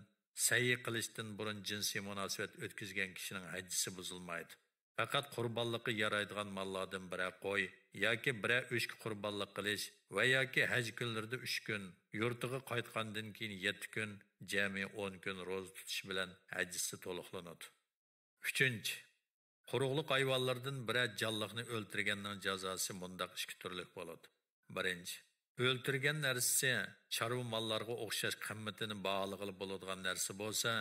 سەئي قىلىشتىن بۇرۇن جىنسىي مۇناسىۋەت ئۆتكۈزگەن كىشىنىڭ ھەججىسى بۇزۇلمايدۇ. پەقەت قۇربانلىققا يارايدىغان ماللاردىن بىرەر قوي ياكى بىرەر ئۆچكە قۇربانلىق قىلىش ۋە ياكى ھەج كۈنلىرىدە ئۈچ كۈن، يۇرتىغا قايتقاندىن كېيىن يەتتە كۈن، جەمئىي ئون كۈن روزا تۇتۇش بىلەن ھەججىسى تولۇقلىنىدۇ. ئۈچىنچى، قۇرۇقلۇق ھايۋانلىرىدىن بىرەر جانلىقنى ئۆلتۈرگەننىڭ جازاسى مۇنداق ئىككى تۈرلۈك بولىدۇ. بىرىنچى، ئۆلتۈرگەن نەرسىسى چارۋا ماللارغا ئوخشاش قىممىتىنى باھالىغىلى بولىدىغان نەرسە بولسا،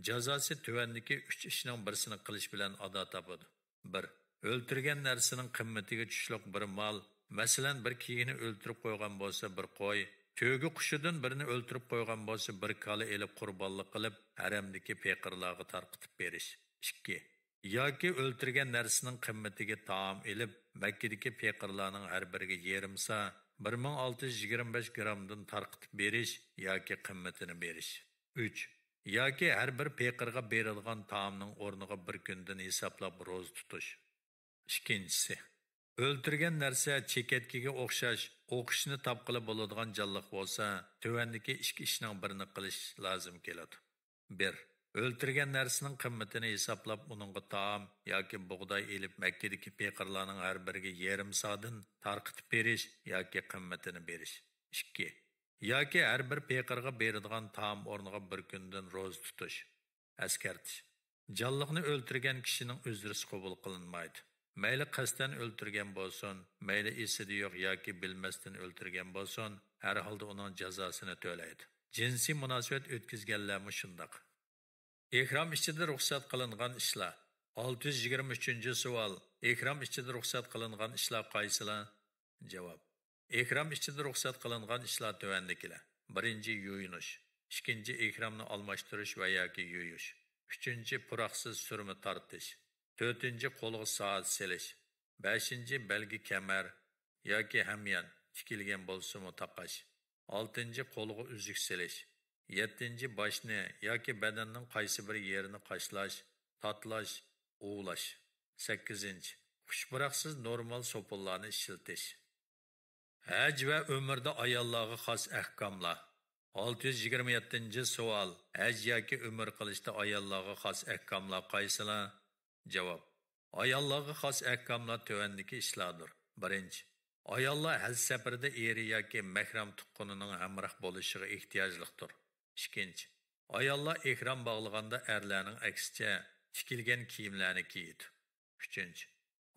جازاسى تۆۋەندىكى ئۈچ ئىشنىڭ بىرسىنى قىلىش بىلەن ئادا تاپىدۇ. بىر، ئۆلتۈرگەن نەرسىنىڭ قىممىتىگە چۈشلۈك بىر مال، مەسىلەن، بىر كىيىكنى ئۆلتۈرۈپ قويغان بولسا بىر قوي، تۆگە قۇشىدىن بىرنى ئۆلتۈرۈپ قويغان بولسا بىر كالا ئېلىپ قۇربانلىق قىلىپ، ھەرەمدىكى پېقىرلارغا تارقىتىپ بېرىش. ئىككى، ياكى ئۆلتۈرگەن نەرسىنىڭ قىممىتىگە تائام ئېلىپ، مەككىدىكى پېقىرلارنىڭ ھەر بىرىگە يېرىم سا، بىر مىڭ ئالتە يۈز يىگىرمە بەش گرامدىن تارقىتىپ بېرىش ياكى قىممىتىنى بېرىش. ئۈچ، ياكى ھەر بىر پېقىرغا بېرىدىغان تائامنىڭ ئورنىغا بىر كۈندىن ھېسابلاپ روزا تۇتۇش. ئىككىنچىسى، ئۆلتۈرگەن نەرسە چېكەتكىگە ئوخشاش ئوقۇشنى تاپقىلى بولىدىغان جانلىق بولسا، تۆۋەندىكى ئىككى ئىشنىڭ بىرىنى قىلىش لازىم كېلىدۇ. بىر، ئۆلتۈرگەن نەرسىنىڭ قىممىتىنى ھېسابلاپ، ئۇنىڭغا تائام ياكى بۇغداي ئېلىپ، مەككىدىكى پېقىرلارنىڭ ھەر بىرىگە يېرىم سادىن تارقىتىپ بېرىش ياكى قىممىتىنى بېرىش. ئىككى، ياكى ھەر بىر پېقىرغا بېرىدىغان تائام ئورنىغا بىر كۈندىن روزا تۇتۇش. ئەسكەرتىش. جانلىقنى ئۆلتۈرگەن كىشىنىڭ ئۆزرىسى قوبۇل قىلىنمايدۇ. مەيلى قەستەن ئۆلتۈرگەن بولسۇن، مەيلى ئېسىدە يوق ياكى بىلمەستىن ئۆلتۈرگەن بولسۇن، ھەر ھالدا ئۇنىڭ جازاسىنى تۆلەيدۇ. جىنسىي مۇناسىۋەت ئۆتكۈزگەنلەرمۇ شۇنداق. ئېھرام ئىچىدە رۇخسەت قىلىنغان ئىشلار. ئالتە يۈز يىگىرمە ئۈچىنچى سوئال. ئېھرام ئىچىدە رۇخسەت قىلىنغان ئىشلار قايسىلار؟ جاۋاب. ئېھرام ئىچىدە رۇخسەت قىلىنغان ئىشلار تۆۋەندىكىلەر: بىرىنچى، يۇيۇنۇش. ئىككىنچى، ئېھرامنى ئالماشتۇرۇش ۋە ياكى يۇيۇش. ئۈچىنچى، پۇراقسىز سۈرمە تارتىش. تۆتىنچى، قولغا سائەت سېلىش. بەشىنچى، بەلگە كەمەر ياكى ھەميان تىكىلگەن بولسىمۇ تاقاش. ئالتىنچى، قولغا ئۈزۈك سېلىش. يەتتىنچى، باشنى ياكى بەدەننىڭ قايسى بىر يېرىنى قاشلاش، تاتىلاش، ئۇۋىلاش. سەككىزىنچى، خۇش پۇراقسىز نورمال سوپۇنلارنى ئىشلىتىش. ھەج ۋە ئۆمرىدە ئاياللارغا خاس ئەھكاملار. ئالتە يۈز يىگىرمە يەتتىنچى سوئال: ھەج ياكى ئۆمرە قىلىشتا ئاياللارغا خاس ئەھكاملار قايسىلار؟ جاۋاب. ئاياللارغا خاس ئەھكاملار تۆۋەندىكى ئىشلاردۇر. بىرىنچى، ئاياللار ھەج سەپىرىدە ئېرى ياكى مەھرەم تۇغقىنىنىڭ ھەمراھ بولۇشىغا ئېھتىياجلىقتۇر. ئىككىنچى، ئاياللار ئېھرام باغلىغاندا ئەرلەرنىڭ ئەكسىچە تىكىلگەن كىيىملەرنى كىيىدۇ. ئۈچىنچى،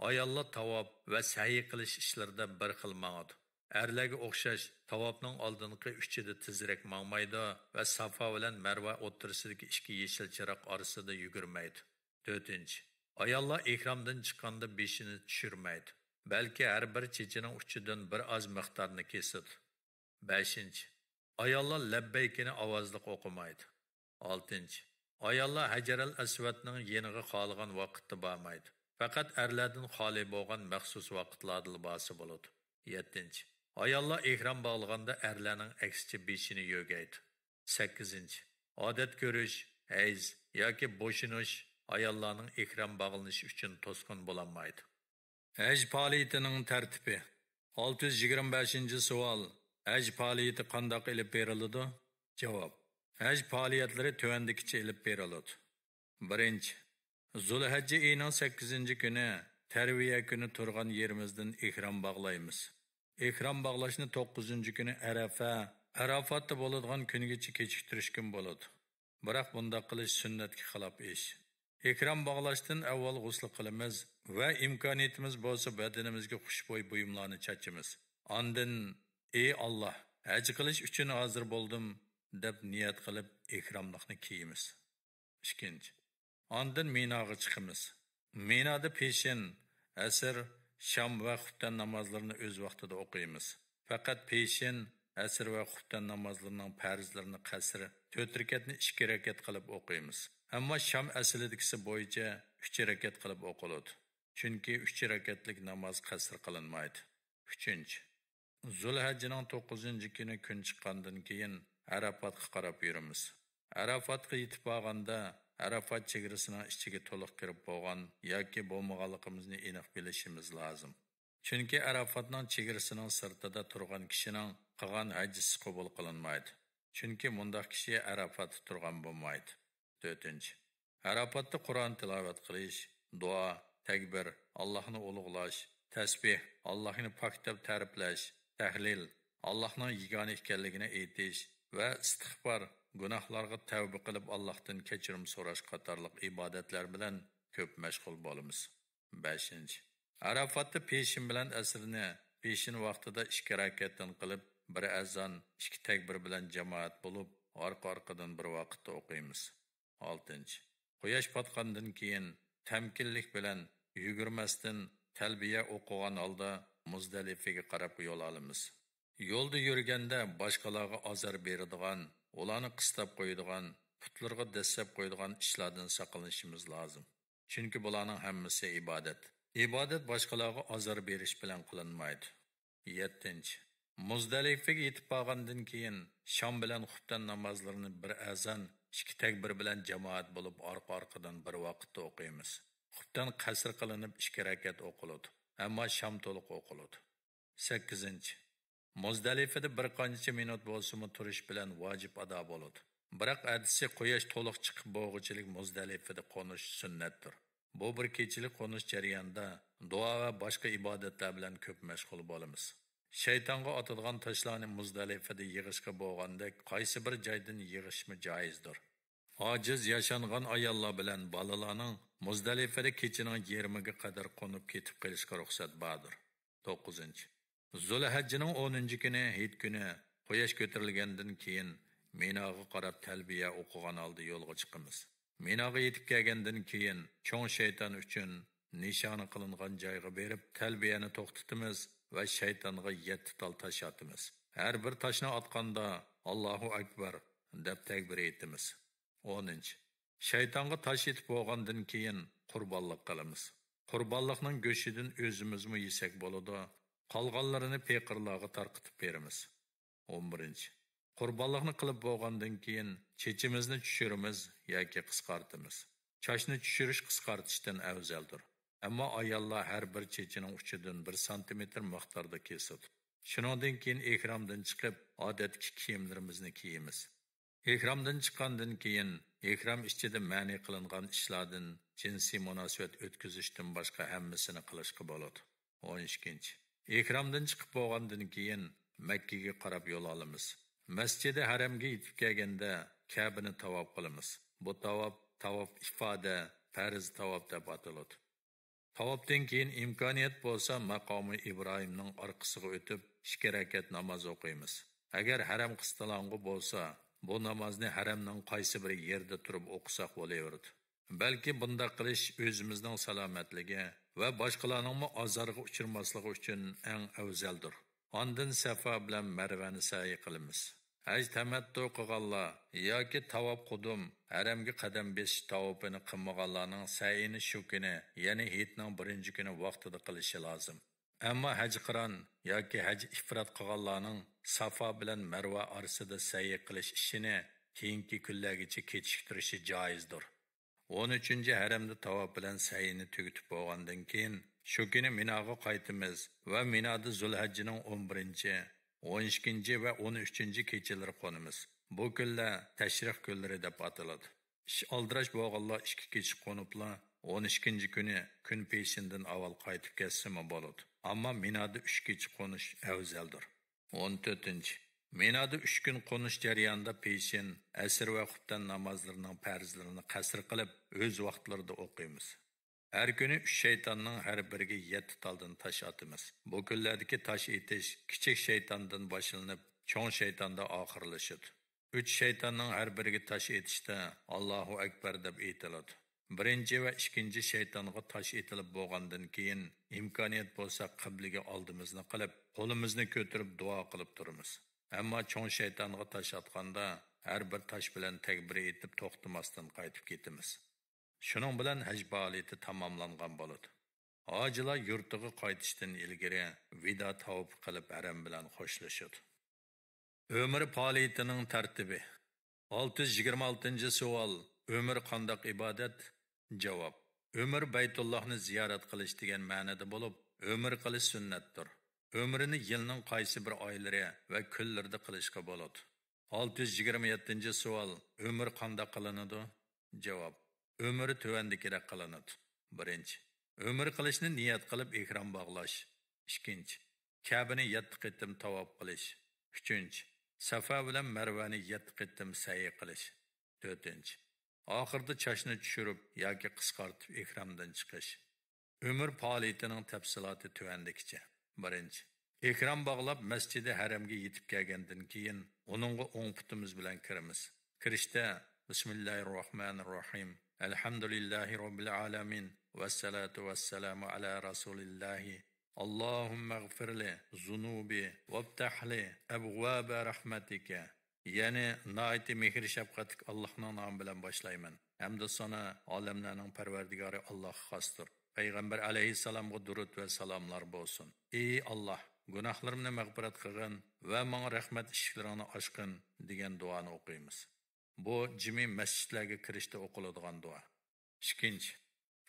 ئاياللار تاۋاپ ۋە سەئي قىلىش ئىشلىرىدا بىر خىل ماڭىدۇ. ئەرلەرگە ئوخشاش تاۋاپنىڭ ئالدىنقى ئۈچىدە تېزرەك ماڭمايدۇ ۋە سافا بىلەن مەرۋا ئوتتۇرىسىدىكى ئىككى يېشىل چىراغ ئارىسىدا يۈگۈرمەيدۇ. تۆتىنچى، ئاياللار ئېھرامدىن چىققاندا بېشىنى چۈشۈرمەيدۇ، بەلكى ھەر بىر چېچىنىڭ ئۇچىدىن بىر ئاز مىقدارنى كېسىدۇ. بەشىنچى، ئاياللار لەببەيكىنى ئاۋازلىق ئوقۇمايدۇ. ئالتىنچى، ئاياللار ھەجەرەل ئەسۋەدنىڭ يېنىغا خالىغان ۋاقىتتا بارمايدۇ. پەقەت ئەرلەردىن خالىي بولغان مەخسۇس ۋاقىتلاردىلا بارسا بولىدۇ. يەتتىنچى، ئاياللار ئېھرام باغلىغاندا ئەرلەرنىڭ ئەكسىچە بېشىنى يۆگەيدۇ. سەككىزىنچى، ئادەت كۆرۈش، ھەيز ياكى بوشىنىش ئاياللارنىڭ ئېھرام باغلىنىشى ئۈچۈن توسقۇن بولالمايدۇ. ھەج پائالىيىتىنىڭ تەرتىپى. ئالتە يۈز يىگىرمە بەشىنچى سوئال: ھەج پائالىيىتى قانداق ئېلىپ بېرىلىدۇ؟ جاۋاب. ھەج پائالىيەتلىرى تۆۋەندىكىچە ئېلىپ بېرىلىدۇ. بىرىنچى، زۇلھەججە ئېيىنىڭ سەككىزىنچى كۈنى تەرۋىيە كۈنى تۇرغان يېرىمىزدىن ئېھرام باغلايمىز. ئېھرام باغلاشنى توققۇزىنچى كۈنى ئەرەفە، ئەرافاتتا بولىدىغان كۈنگىچە كېچىكتۈرۈشكىمۇ بولىدۇ. بىراق بۇنداق قىلىش سۈننەتكە خىلاپ ئىش. ئېھرام باغلاشتىن ئاۋۋال غۇسلى قىلىمىز ۋە ئىمكانىيىتىمىز بولسا بەدىنىمىزگە خۇشبۇي بۇيۇملارنى چاچىمىز. ئاندىن، ئى ئاللا، ھەج قىلىش ئۈچۈن ھازىر بولدۇم، دەپ نىيەت قىلىپ ئېھراملىقنى كىيىمىز. ئىككىنچى، ئاندىن مىناغا چىقىمىز. مىنادا پېشىن، ئەسىر، شام ۋە خۇپتەن نامازلىرىنى ئۆز ۋاقتىدا ئوقۇيمىز. پەقەت پېشىن، ئەسىر ۋە خۇپتەن نامازلىرىنىڭ پەرزلىرىنى قەسىر، تۆت رەكەتنى ئىككى رەكەت قىلىپ ئوقۇيمىز. ئەمما شام ئەسلىدىكىسى بويىچە ئۈچ رەكەت قىلىپ ئوقۇلىدۇ. چۈنكى ئۈچ رەكەتلىك ناماز قەسىر قىلىنمايدۇ. ئۈچىنچى، زۇلھەججىنىڭ توققۇزىنچى كۈنى كۈن چىققاندىن كېيىن ئەرەپاتقا قاراپ يۈرىمىز. ئەرەپاتقا يېتىپ بارغاندا، ئەرەپات چېگرىسىنىڭ ئىچىگە تولۇق كىرىپ بولغان ياكى بولمىغانلىقىمىزنى ئېنىق بىلىشىمىز لازىم. چۈنكى ئەرەپاتنىڭ چېگرىسىنىڭ سىرتىدا تۇرغان كىشىنىڭ قىلغان ھەججىسى قوبۇل قىلىنمايدۇ. چۈنكى مۇنداق كىشى ئەرەپاتتا تۇرغان بولمايدۇ. تۆتىنچى، ئەرەپاتتا قۇرئان تىلاۋەت قىلىش، دۇئا، تەكبىر، ئاللاھنى ئۇلۇغلاش، تەسبىھ، ئاللاھنى پاك دەپ تەرىپلەش، تەھلىل، ئاللاھنىڭ يېگانە ئىكەنلىكىنى ئېيتىش ۋە ئىستىغپار، گۇناھلارغا تەۋبە قىلىپ ئاللاھتىن كەچۈرۈم سوراش قاتارلىق ئىبادەتلەر بىلەن كۆپ مەشغۇل بولىمىز. بەشىنچى، ئەرەفاتتا پېشىن بىلەن ئەسىرنى پېشىن ۋاقتىدا ئىككى رەكەتتىن قىلىپ، بىر ئەزان، ئىككى تەكبىر بىلەن جامائەت بولۇپ، ئارقا-ئارقىدىن بىر ۋاقىتتا ئوقۇيمىز. ئالتىنچى، قۇياش پاتقاندىن كېيىن تەمكىنلىك بىلەن يۈگۈرمەستىن تەلبىيە ئوقۇغان ھالدا مۇزدەلىفىگە قاراپ يول ئالىمىز. يولدا يۈرگەندە باشقىلارغا ئازار بېرىدىغان، ئۇلارنى قىستاپ قويىدىغان، پۇتلىرىغا دەسسەپ قويىدىغان ئىشلاردىن ساقلىنىشىمىز لازىم. چۈنكى بۇلارنىڭ ھەممىسى ئىبادەت. ئىبادەت باشقىلارغا ئازار بېرىش بىلەن قىلىنمايدۇ. يەتتىنچى، مۇزدەلىفىگە يېتىپ بارغاندىن كېيىن شام بىلەن خۇپتەن نامازلىرىنى بىر ئەزان، ئىككى تەكبىر بىلەن جامائەت بولۇپ ئارقا-ئارقىدىن بىر ۋاقىتتا ئوقۇيمىز. خۇپتەن قەسىر قىلىنىپ ئىككى رەكەت ئوقۇلىدۇ، ئەمما شام تولۇق ئوقۇلىدۇ. سەككىزىنچى، مۇزدەلىفىدە بىر قانچە مىنۇت بولسىمۇ تۇرۇش بىلەن ۋاجىپ ئادا بولىدۇ. بىراق ئەتىسى قۇياش تولۇق چىقىپ بولغۇچىلىك مۇزدەلىفىدە قونۇش سۈننەتتۇر. بۇ بىر كېچىلىك قونۇش جەريانىدا دۇئا ۋە باشقا ئىبادەتلەر بىلەن كۆپ مەشغۇل بولىمىز. شەيتانغا ئاتىدىغان تاشلارنى مۇزدەلىفىدە يىغىشقا بولغاندەك قايسى بىر جايدىن يىغىشمۇ جائىزدۇر. ئاجىز ياشانغان ئاياللار بىلەن بالىلارنىڭ مۇزدەلىفىدە كېچىنىڭ يېرىمىگە قەدەر قونۇپ كېتىپ قېلىشقا رۇخسەت باردۇر. توققۇزىنچى، زۇلھەججىنىڭ ئونىنچى كۈنى، ھېيت كۈنى، قۇياش كۆتۈرۈلگەندىن كېيىن مىناغا قاراپ تەلبىيە ئوقۇغان ھالدا يولغا چىقىمىز. مىناغا يېتىپ كەلگەندىن كېيىن چوڭ شەيتان ئۈچۈن نىشانى قىلىنغان جايغا بېرىپ، تەلبىيەنى توختىتىمىز ۋە شەيتانغا يەتتە تال تاش ئاتىمىز. ھەر بىر تاشنى ئاتقاندا، «ئاللاھۇ ئەكبەر» دەپ تەكبىر ئېيتىمىز. ئونىنچى، شەيتانغا تاش ئېتىپ بولغاندىن كېيىن قۇربانلىق قىلىمىز. قۇربانلىقنىڭ گۆشىدىن ئۆزىمىزمۇ يېسەك بولىدۇ، قالغانلىرىنى پېقىرلارغا تارقىتىپ بېرىمىز. ئون بىرىنچى، قۇربانلىقنى قىلىپ بولغاندىن كېيىن چېچىمىزنى چۈشۈرىمىز ياكى قىسقارتىمىز. چاچنى چۈشۈرۈش قىسقارتىشتىن ئەۋزەلدۇر. ئەمما ئاياللار ھەر بىر چېچىنىڭ ئۇچىدىن بىر سانتىمېتىر مىقداردا كېسىدۇ. شۇنىڭدىن كېيىن ئېھرامدىن چىقىپ، ئادەتتىكى كىيىملىرىمىزنى كىيىمىز. ئېھرامدىن چىققاندىن كېيىن، ئېھرام ئىچىدە مەنئى قىلىنغان ئىشلاردىن، جىنسىي مۇناسىۋەت ئۆتكۈزۈشتىن باشقا ھەممىسىنى قىلىشقا بولىدۇ. ئون ئىككىنچى، ئېھرامدىن چىقىپ بولغاندىن كېيىن، مەككىگە قاراپ يول ئالىمىز. مەسچىدى ھەرەمگە يېتىپ كەلگەندە، كەبىنى تاۋاپ قىلىمىز. بۇ تاۋاپ، تاۋاپ ئىفادە، پەرز تاۋاپ دەپ ئاتىلىدۇ. تاۋاپتىن كېيىن ئىمكانىيەت بولسا، ماقامى ئىبراھىمنىڭ ئارقىسىغا ئۆتۈپ، ئىككى رەكەت ناماز ئوقۇيمىز. ئەگەر ھەرەم قىستىلاڭغۇ بولسا، بۇ نامازنى ھەرەمنىڭ قايسى بىر يېرىدە تۇرۇپ ئوقۇساق بولۇۋېرىدۇ. بەلكى بۇنداق قىلىش ئۆزىمىزنىڭ سالامەتلىكى ۋە باشقىلارنىڭمۇ ئازارغا ئۇچرىماسلىقى ئۈچۈن ئەڭ ئەۋزەلدۇر. ئاندىن سەفا بىلەن مەرۋەنى سەئيى قىلىمىز. ھەج تەمەتتۇ قىلغانلار ياكى تاۋاپ قۇدۇم، ھەرەمگە قەدەم بېسىش تاۋاپىنى قىلمىغانلارنىڭ سەئيىنى شۇ كۈنى، يەنى ھېيتنىڭ بىرىنچى كۈنى ۋاقتىدا قىلىشى لازىم. ئەمما ھەج قىران ياكى ھەج ئىفرات قىلغانلارنىڭ سافا بىلەن مەرۋا ئارىسىدا سەئيى قىلىش ئىشىنى كېيىنكى كۈنلەرگىچە كېچىكتۈرۈشى جائىزدۇر. ئون ئۈچىنچى، ھەرەمدە تاۋاپ بىلەن سەئينى تۈگىتىپ بولغاندىن كېيىن، شۇ كۈنى مىناغا قايتىمىز ۋە مىنادا زۇلھەججىنىڭ ئون بىرىنچى، ئون ئىككىنچى ۋە ئون ئۈچىنچى كېچىلىرى قونىمىز. بۇ كۈنلەر تەشرىق كۈنلىرى دەپ ئاتىلىدۇ. ئىش ئالدىراش بولغانلار ئىككى كېچە قونۇپلا، ئون ئىككىنچى كۈنى كۈن پېشىندىن ئاۋۋال قايتىپ كەتسىمۇ بولىدۇ. ئەمما مىنادا ئۈچ كېچە قونۇش ئەۋزەلدۇر. ئون تۆتىنچى، مىنادا ئۈچ كۈن قونۇش جەريانىدا پېشىن، ئەسىر ۋە خۇپتەن نامازلىرىنىڭ پەرزلىرىنى قەسىر قىلىپ، ئۆز ۋاقىتلىرىدا ئوقۇيمىز. ھەر كۈنى ئۈچ شەيتاننىڭ ھەر بىرىگە يەتتە تالدىن تاش ئاتىمىز. بۇ كۈنلەردىكى تاش ئېتىش كىچىك شەيتاندىن باشلىنىپ، چوڭ شەيتاندا ئاخىرلىشىدۇ. ئۈچ شەيتاننىڭ ھەر بىرىگە تاش ئېتىشتا «ئاللاھۇ ئەكبەر» دەپ ئېيتىلىدۇ. بىرىنچى ۋە ئىككىنچى شەيتانغا تاش ئېتىلىپ بولغاندىن كېيىن، ئىمكانىيەت بولسا قىبلىگە ئالدىمىزنى قىلىپ، قولىمىزنى كۆتۈرۈپ دۇئا قىلىپ تۇرىمىز. ئەمما چوڭ شەيتانغا تاش ئاتقاندا، ھەر بىر تاش بىلەن تەكبىر ئېيتىپ توختىماستىن قايتىپ كېتىمىز. شۇنىڭ بىلەن ھەج پائالىيىتى تاماملانغان بولىدۇ. ھاجىلار يۇرتىغا قايتىشتىن ئىلگىرى ۋىدا تاۋىپى قىلىپ، ھەرەم بىلەن خوشلىشىدۇ. ئۆمرە پائالىيىتىنىڭ تەرتىپى. ئالتە يۈز يىگىرمە ئالتىنچى سوئال: ئۆمرە قانداق ئىبادەت؟ جاۋاب: ئۆمرە بەيتۇللاھنى زىيارەت قىلىش دېگەن مەنىدە بولۇپ، ئۆمرە قىلىش سۈننەتتۇر. ئۆمرىنى يىلنىڭ قايسى بىر ئايلىرى ۋە كۈنلىرىدە قىلىشقا بولىدۇ. ئالتە يۈز يىگىرمە يەتتىنچى سوئال: ئۆمرە قانداق قىلىنىدۇ؟ جاۋاب: ئۆمرە تۆۋەندىكىدەك قىلىنىدۇ. بىرىنچى، ئۆمرە قىلىشنى نىيەت قىلىپ ئېھرام باغلاش. ئىككىنچى، كەبىنى يەتتە قېتىم تاۋاپ قىلىش. ئۈچىنچى، سەفا بىلەن مەرۋەنى يەتتە قېتىم سەئي قىلىش. تۆتىنچى، ئاخىرىدا چاچنى چۈشۈرۈپ ياكى قىسقارتىپ ئېھرامدىن چىقىش. ئۆمرە پائالىيىتىنىڭ تەپسىلاتى تۆۋەندىكىچە. بىرىنچى، ئېھرام باغلاپ، مەسچىدى ھەرەمگە يېتىپ كەلگەندىن كېيىن، ئۇنىڭغا ئوڭ پۇتىمىز بىلەن كىرىمىز. كىرىشتە، بىسمىللاھىررەھمانىررەھىم، ئەلھەمدۇلىللاھى رەببىل ئالەمىن، ۋەسسالاتۇ ۋەسسالامۇ ئەلا رەسۇلىللاھى، ئاللاھۇممەغفىرلى زۇنۇبى ۋەفتەھلى ئەبۋابە رەھمەتىكە. يەنى، ناھايىتى مېھىر-شەپقەتلىك ئاللاھنىڭ نامى بىلەن باشلايمەن. ھەمدۇ سانا ئالەملەرنىڭ پەرۋەردىگارى ئاللاھقا خاستۇر. پەيغەمبەر ئەلەيھىسسالامغا دۇرۇت ۋە سالاملار بولسۇن. ئى ئاللاھ، گۇناھلىرىمنى مەغپىرەت قىلغىن ۋە ماڭا رەھمەت ئىشىكلىرىڭنى ئاچقىن، دېگەن دۇئانى ئوقۇيمىز. بۇ جىمى مەسچىتلەرگە كىرىشتە ئوقۇلىدىغان دۇئا. ئىككىنچى،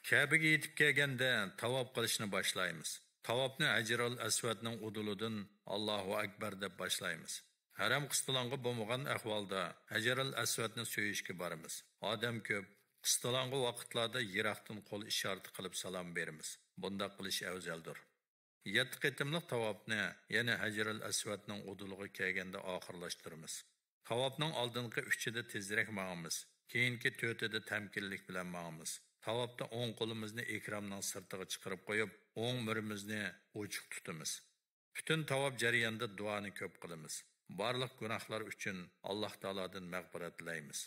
كەبىگە يېتىپ كەلگەندە تاۋاپ قىلىشنى باشلايمىز. تاۋاپنى ھەجەرۇل ئەسۋەدنىڭ ئۇدۇلىدىن «ئاللاھۇ ئەكبەر» دەپ باشلايمىز. ھەرەم قىستىلاڭغا بولمىغان ئەھۋالدا ھەجەرۇل ئەسۋەدنى سۆيۈشكە بارىمىز. ئادەم كۆپ، قىستىلاڭغا ۋاقىتلاردا يىراقتىن قول ئىشارىتى قىلىپ سالام بېرىمىز. بۇنداق قىلىش ئەۋزەلدۇر. يەتتە قېتىملىق تاۋاپنى يەنە ھەجەرۇل ئەسۋەدنىڭ ئۇدۇلىغا كەلگەندە ئاخىرلاشتۇرىمىز. تاۋاپنىڭ ئالدىنقى ئۈچىدە تېزرەك ماڭىمىز. كېيىنكى تۆتىدە تەمكىنلىك بىلەن ماڭىمىز. تاۋاپتا ئوڭ قولىمىزنى ئېھرامنىڭ سىرتىغا چىقىرىپ قويۇپ، ئوڭ مۈرىمىزنى ئوچۇق تۇتىمىز. پۈتۈن تاۋاپ جەريانىدا دۇئانى كۆپ قىلىمىز. بارلىق گۇناھلار ئۈچۈن ئاللاھ تائالادىن مەغپىرەت تىلەيمىز.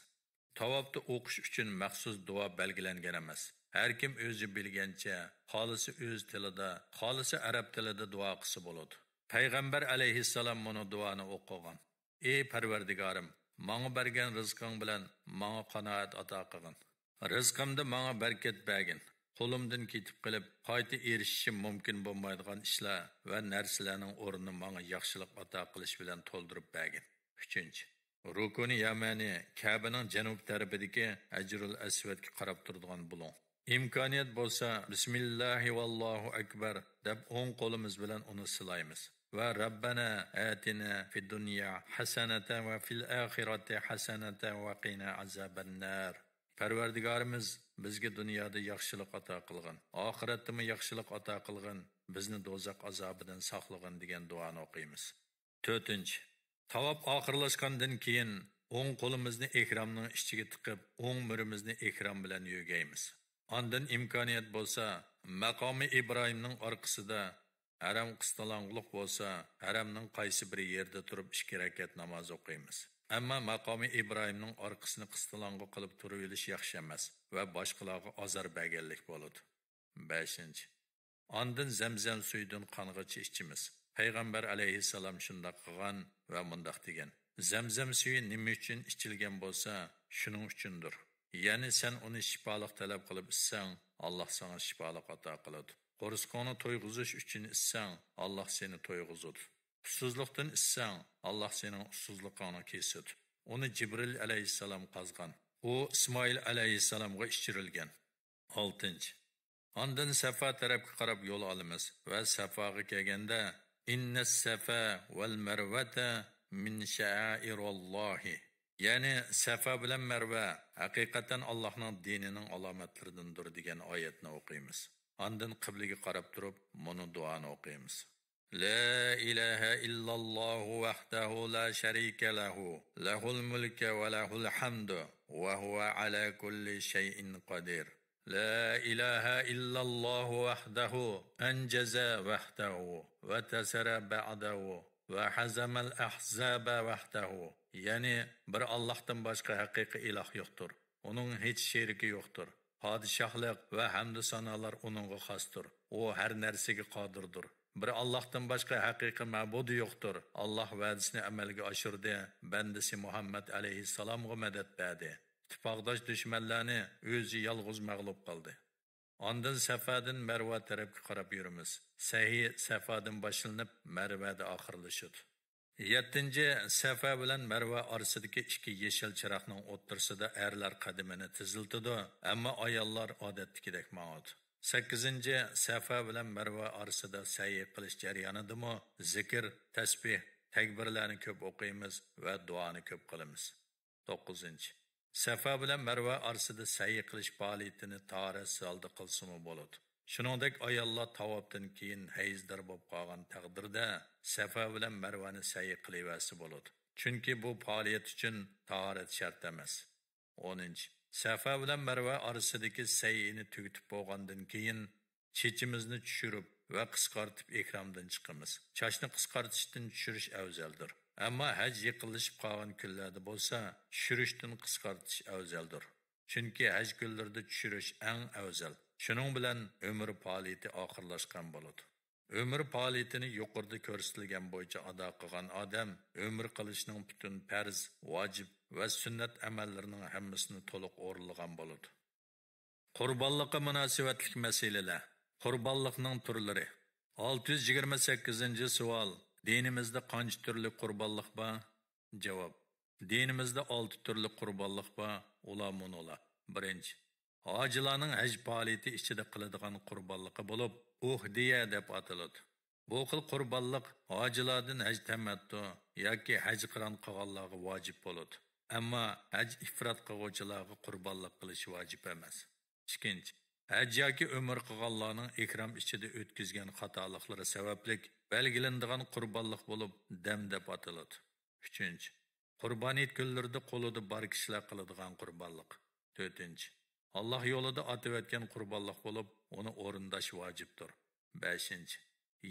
تاۋاپتا ئوقۇش ئۈچۈن مەخسۇس دۇئا بەلگىلەنگەن ئەمەس. ھەر كىم ئۆزى بىلگەنچە، خالىسا ئۆز تىلىدا، خالىسا ئەرەب تىلىدا دۇئا قىلسا بولىدۇ. پەيغەمبەر ئەلەيھىسسالام مۇنۇ دۇئانى ئوقۇغان: «ئى پەرۋەردىگارىم، ماڭا بەرگەن رىزقىڭ بىلەن ماڭا قانائەت ئاتا قىلغىن. رىزقىمدا ماڭا بەرىكەت بەرگىن. قولۇمدىن كېتىپ قېلىپ، قايتا ئېرىشىشىم مۇمكىن بولمايدىغان ئىشلار ۋە نەرسىلەرنىڭ ئورنىنى ماڭا ياخشىلىق ئاتا قىلىش بىلەن تولدۇرۇپ بەرگىن.» ئۈچىنچى، رۇكۇنى يەمەنى، كەبىنىڭ جەنۇب تەرىپىدىكى ھەجرۇل ئەسۋەدكە قاراپ تۇرىدىغان بولۇڭ. ئىمكانىيەت بولسا، «بىسمىللاھى ۋاللاھۇ ئەكبەر» دەپ، ئوڭ قولىمىز بىلەن ئۇنى سىلايمىز ۋە «رەببەنا ئەتىنا فىددۇنيا ھەسەنەتەن ۋە فىل ئاخىرەتى ھەسەنەتەن ۋە قىنا ئازابەننار». پەرۋەردىگارىمىز، بىزگە دۇنيادا ياخشىلىق ئاتا قىلغىن، ئاخىرەتتىمۇ ياخشىلىق ئاتا قىلغىن، بىزنى دوزاخ ئازابىدىن ساقلىغىن دېگەن دۇئانى ئوقۇيمىز. تۆتىنچى، تاۋاپ ئاخىرلاشقاندىن كېيىن، ئوڭ قولىمىزنى ئېھرامنىڭ ئىچىگە تىقىپ، ئوڭ مۈرىمىزنى ئېھرام بىلەن يۆگەيمىز. ئاندىن ئىمكانىيەت بولسا، ماقامى ئىبراھىمنىڭ ئارقىسىدا، ھەرەم قىستىلاڭغۇلۇق بولسا، ھەرەمنىڭ قايسى بىر يېرىدە تۇرۇپ ئىككى رەكەت ناماز ئوقۇيمىز. ئەمما ماقامى ئىبراھىمنىڭ ئارقىسىنى قىستىلاڭغۇ قىلىپ تۇرۇۋېلىش ياخشى ئەمەس ۋە باشقىلارغا ئازار بەرگەنلىك بولىدۇ. بەشىنچى، ئاندىن زەمزەم سۈيىدىن قانغىچە ئىچىمىز. پەيغەمبەر ئەلەيھىسسالام شۇنداق قىلغان ۋە مۇنداق دېگەن: «زەمزەم سۈيى نېمە ئۈچۈن ئىچىلگەن بولسا، شۇنىڭ ئۈچۈندۇر. يەنى سەن ئۇنى شىپالىق تەلەپ قىلىپ ئىچسەڭ، ئاللاھ ساڭا شىپالىق ئاتا قىلىدۇ. قورسىقىڭنى تويغۇزۇش ئۈچۈن ئىچسەڭ، ئاللاھ سېنى تويغۇزىدۇ. ئۇسسۇزلۇقتىن ئىچسەڭ، ئاللاھ سېنىڭ ئۇسسۇزلۇقۇڭنى كېسىدۇ.» ئۇنى جىبرىل ئەلەيھىسسالام قازغان. ئۇ ئىسمائىل ئەلەيھىسسالامغا ئىچۈرۈلگەن. ئالتىنچى، ئاندىن سەفا تەرەپكە قاراپ يول ئالىمىز ۋە سەفاغا كەلگەندە، «ئىننەس سەفا ۋەل مەرۋەتە مىن شەئائىراللاھى»، يەنى سەفا بىلەن مەرۋە ھەقىقەتەن ئاللاھنىڭ دىنىنىڭ ئالامەتلىرىدىندۇر دېگەن ئايەتنى ئوقۇيمىز. ئاندىن قىبلىگە قاراپ تۇرۇپ مۇنۇ دۇئانى ئوقۇيمىز: «لا ئىلاھە ئىللاللاھۇ ۋەھدەھۇ لا شەرىكە لەھۇ، لەھۇل مۈلكە ۋە لەھۇل ھەمدۇ، ۋە ھۇۋە ئەلا كۇللى شەيئىن قەدىر. لا ئىلاھە ئىللاللاھۇ ۋەھدەھۇ ئەنجەزە ۋەھدەھۇ ۋە تەسەرە بەئدەھۇ ۋە ھەزەمەل ئەھزابە ۋەھدەھۇ.» يەنى، بىر ئاللاھتىن باشقا ھەقىقىي ئىلاھ يوقتۇر. ئۇنىڭ ھېچ شېرىكى يوقتۇر. پادىشاھلىق ۋە ھەمدۇ سانالار ئۇنىڭغا خاستۇر. ئۇ ھەر نەرسىگە قادىردۇر. بىر ئاللاھتىن باشقا ھەقىقىي مەبۇدى يوقتۇر. ئاللاھ ۋەدىسىنى ئەمەلگە ئاشۇردى، بەندىسى مۇھەممەد ئەلەيھىسسالامغا مەدەت بەردى. ئىتتىپاقداش دۈشمەنلەرنى ئۆزى يالغۇز مەغلۇپ قىلدى. ئاندىن سەفادىن مەرۋا تەرەپكە قاراپ يۈرىمىز. سەئي سەفادىن باشلىنىپ، مەرۋەدە ئاخىرلىشىدۇ. يەتتىنچى، سەفا بىلەن مەرۋا ئارىسىدىكى ئىككى يېشىل چىراغنىڭ ئوتتۇرىسىدا ئەرلەر قەدىمىنى تېزلىتىدۇ، ئەمما ئاياللار ئادەتتىكىدەك ماڭىدۇ. سەككىزىنچى، سەفا بىلەن مەرۋا ئارىسىدا سەئي قىلىش جەريانىدىمۇ زىكىر، تەسبىھ، تەكبىرلەرنى كۆپ ئوقۇيمىز ۋە دۇئانى كۆپ قىلىمىز. توققۇزىنچى، سەفا بىلەن مەرۋا ئارىسىدا سەئي قىلىش پائالىيىتىنى تاھارەتسىز ھالدا قىلسىمۇ بولىدۇ. شۇنىڭدەك ئاياللار تاۋاپتىن كېيىن ھەيزدار بولۇپ قالغان تەقدىردە سەفا بىلەن مەرۋانى سەئي قىلىۋەرسە بولىدۇ. چۈنكى بۇ پائالىيەت ئۈچۈن تاھارەت شەرت ئەمەس. ئونىنچى، سەفا بىلەن مەرۋا ئارىسىدىكى سەئينى تۈگىتىپ بولغاندىن كېيىن، چېچىمىزنى چۈشۈرۈپ ۋە قىسقارتىپ ئېھرامدىن چىقىمىز. چاچنى قىسقارتىشتىن چۈشۈرۈش ئەۋزەلدۇر. ئەمما ھەج يېقىنلىشىپ قالغان كۈنلەردە بولسا، چۈشۈرۈشتىن قىسقارتىش ئەۋزەلدۇر. چۈنكى ھەج كۈنلىرىدە چۈشۈرۈش ئەڭ ئەۋزەل. شۇنىڭ بىلەن ئۆمرە پائالىيىتى ئاخىرلاشقان بولىدۇ. ئۆمرە پائالىيىتىنى يۇقىرىدا كۆرسىتىلگەن بويىچە ئادا قىلغان ئادەم ئۆمرە قىلىشنىڭ پۈتۈن پەرز، ۋاجىپ ۋە سۈننەت ئەمەللىرىنىڭ ھەممىسىنى تولۇق ئورۇنلىغان بولىدۇ. قۇربانلىققا مۇناسىۋەتلىك مەسىلىلەر. قۇربانلىقنىڭ تۈرلىرى. ئالتە يۈز يىگىرمە سەككىزىنچى سوئال. دىنىمىزدە قانچە تۈرلۈك قۇربانلىق بار؟ جاۋاب. دىنىمىزدە ئالتە تۈرلۈك قۇربانلىق بار. ئۇلار مۇنۇلار. بىرىنچى، ھاجىلارنىڭ ھەج پائالىيىتى ئىچىدە قىلىدىغان قۇربانلىقى بولۇپ، ئۇھدىيە دەپ ئاتىلىدۇ. بۇ خىل قۇربانلىق ھاجىلاردىن ھەج تەمەتتۇ ياكى ھەج قىران قىلغانلارغا ۋاجىپ بولىدۇ. ئەمما ھەج ئىفرات قىلغۇچىلارغا قۇربانلىق قىلىش ۋاجىپ ئەمەس. ئىككىنچى، ھەج ياكى ئۆمرە قىلغانلارنىڭ ئېھرام ئىچىدە ئۆتكۈزگەن خاتالىقلىرى سەۋەبلىك بەلگىلىنىدىغان قۇربانلىق بولۇپ، دەم دەپ ئاتىلىدۇ. ئۈچىنچى، قۇربان ھېيت كۈنلىرىدە قولىدا بار كىشىلەر قىلىدىغان قۇربانلىق. تۆتىنچى، ئاللاھ يولىدا ئاتىۋەتكەن قۇربانلىق بولۇپ، ئۇنى ئورۇنداش ۋاجىپتۇر. بەشىنچى،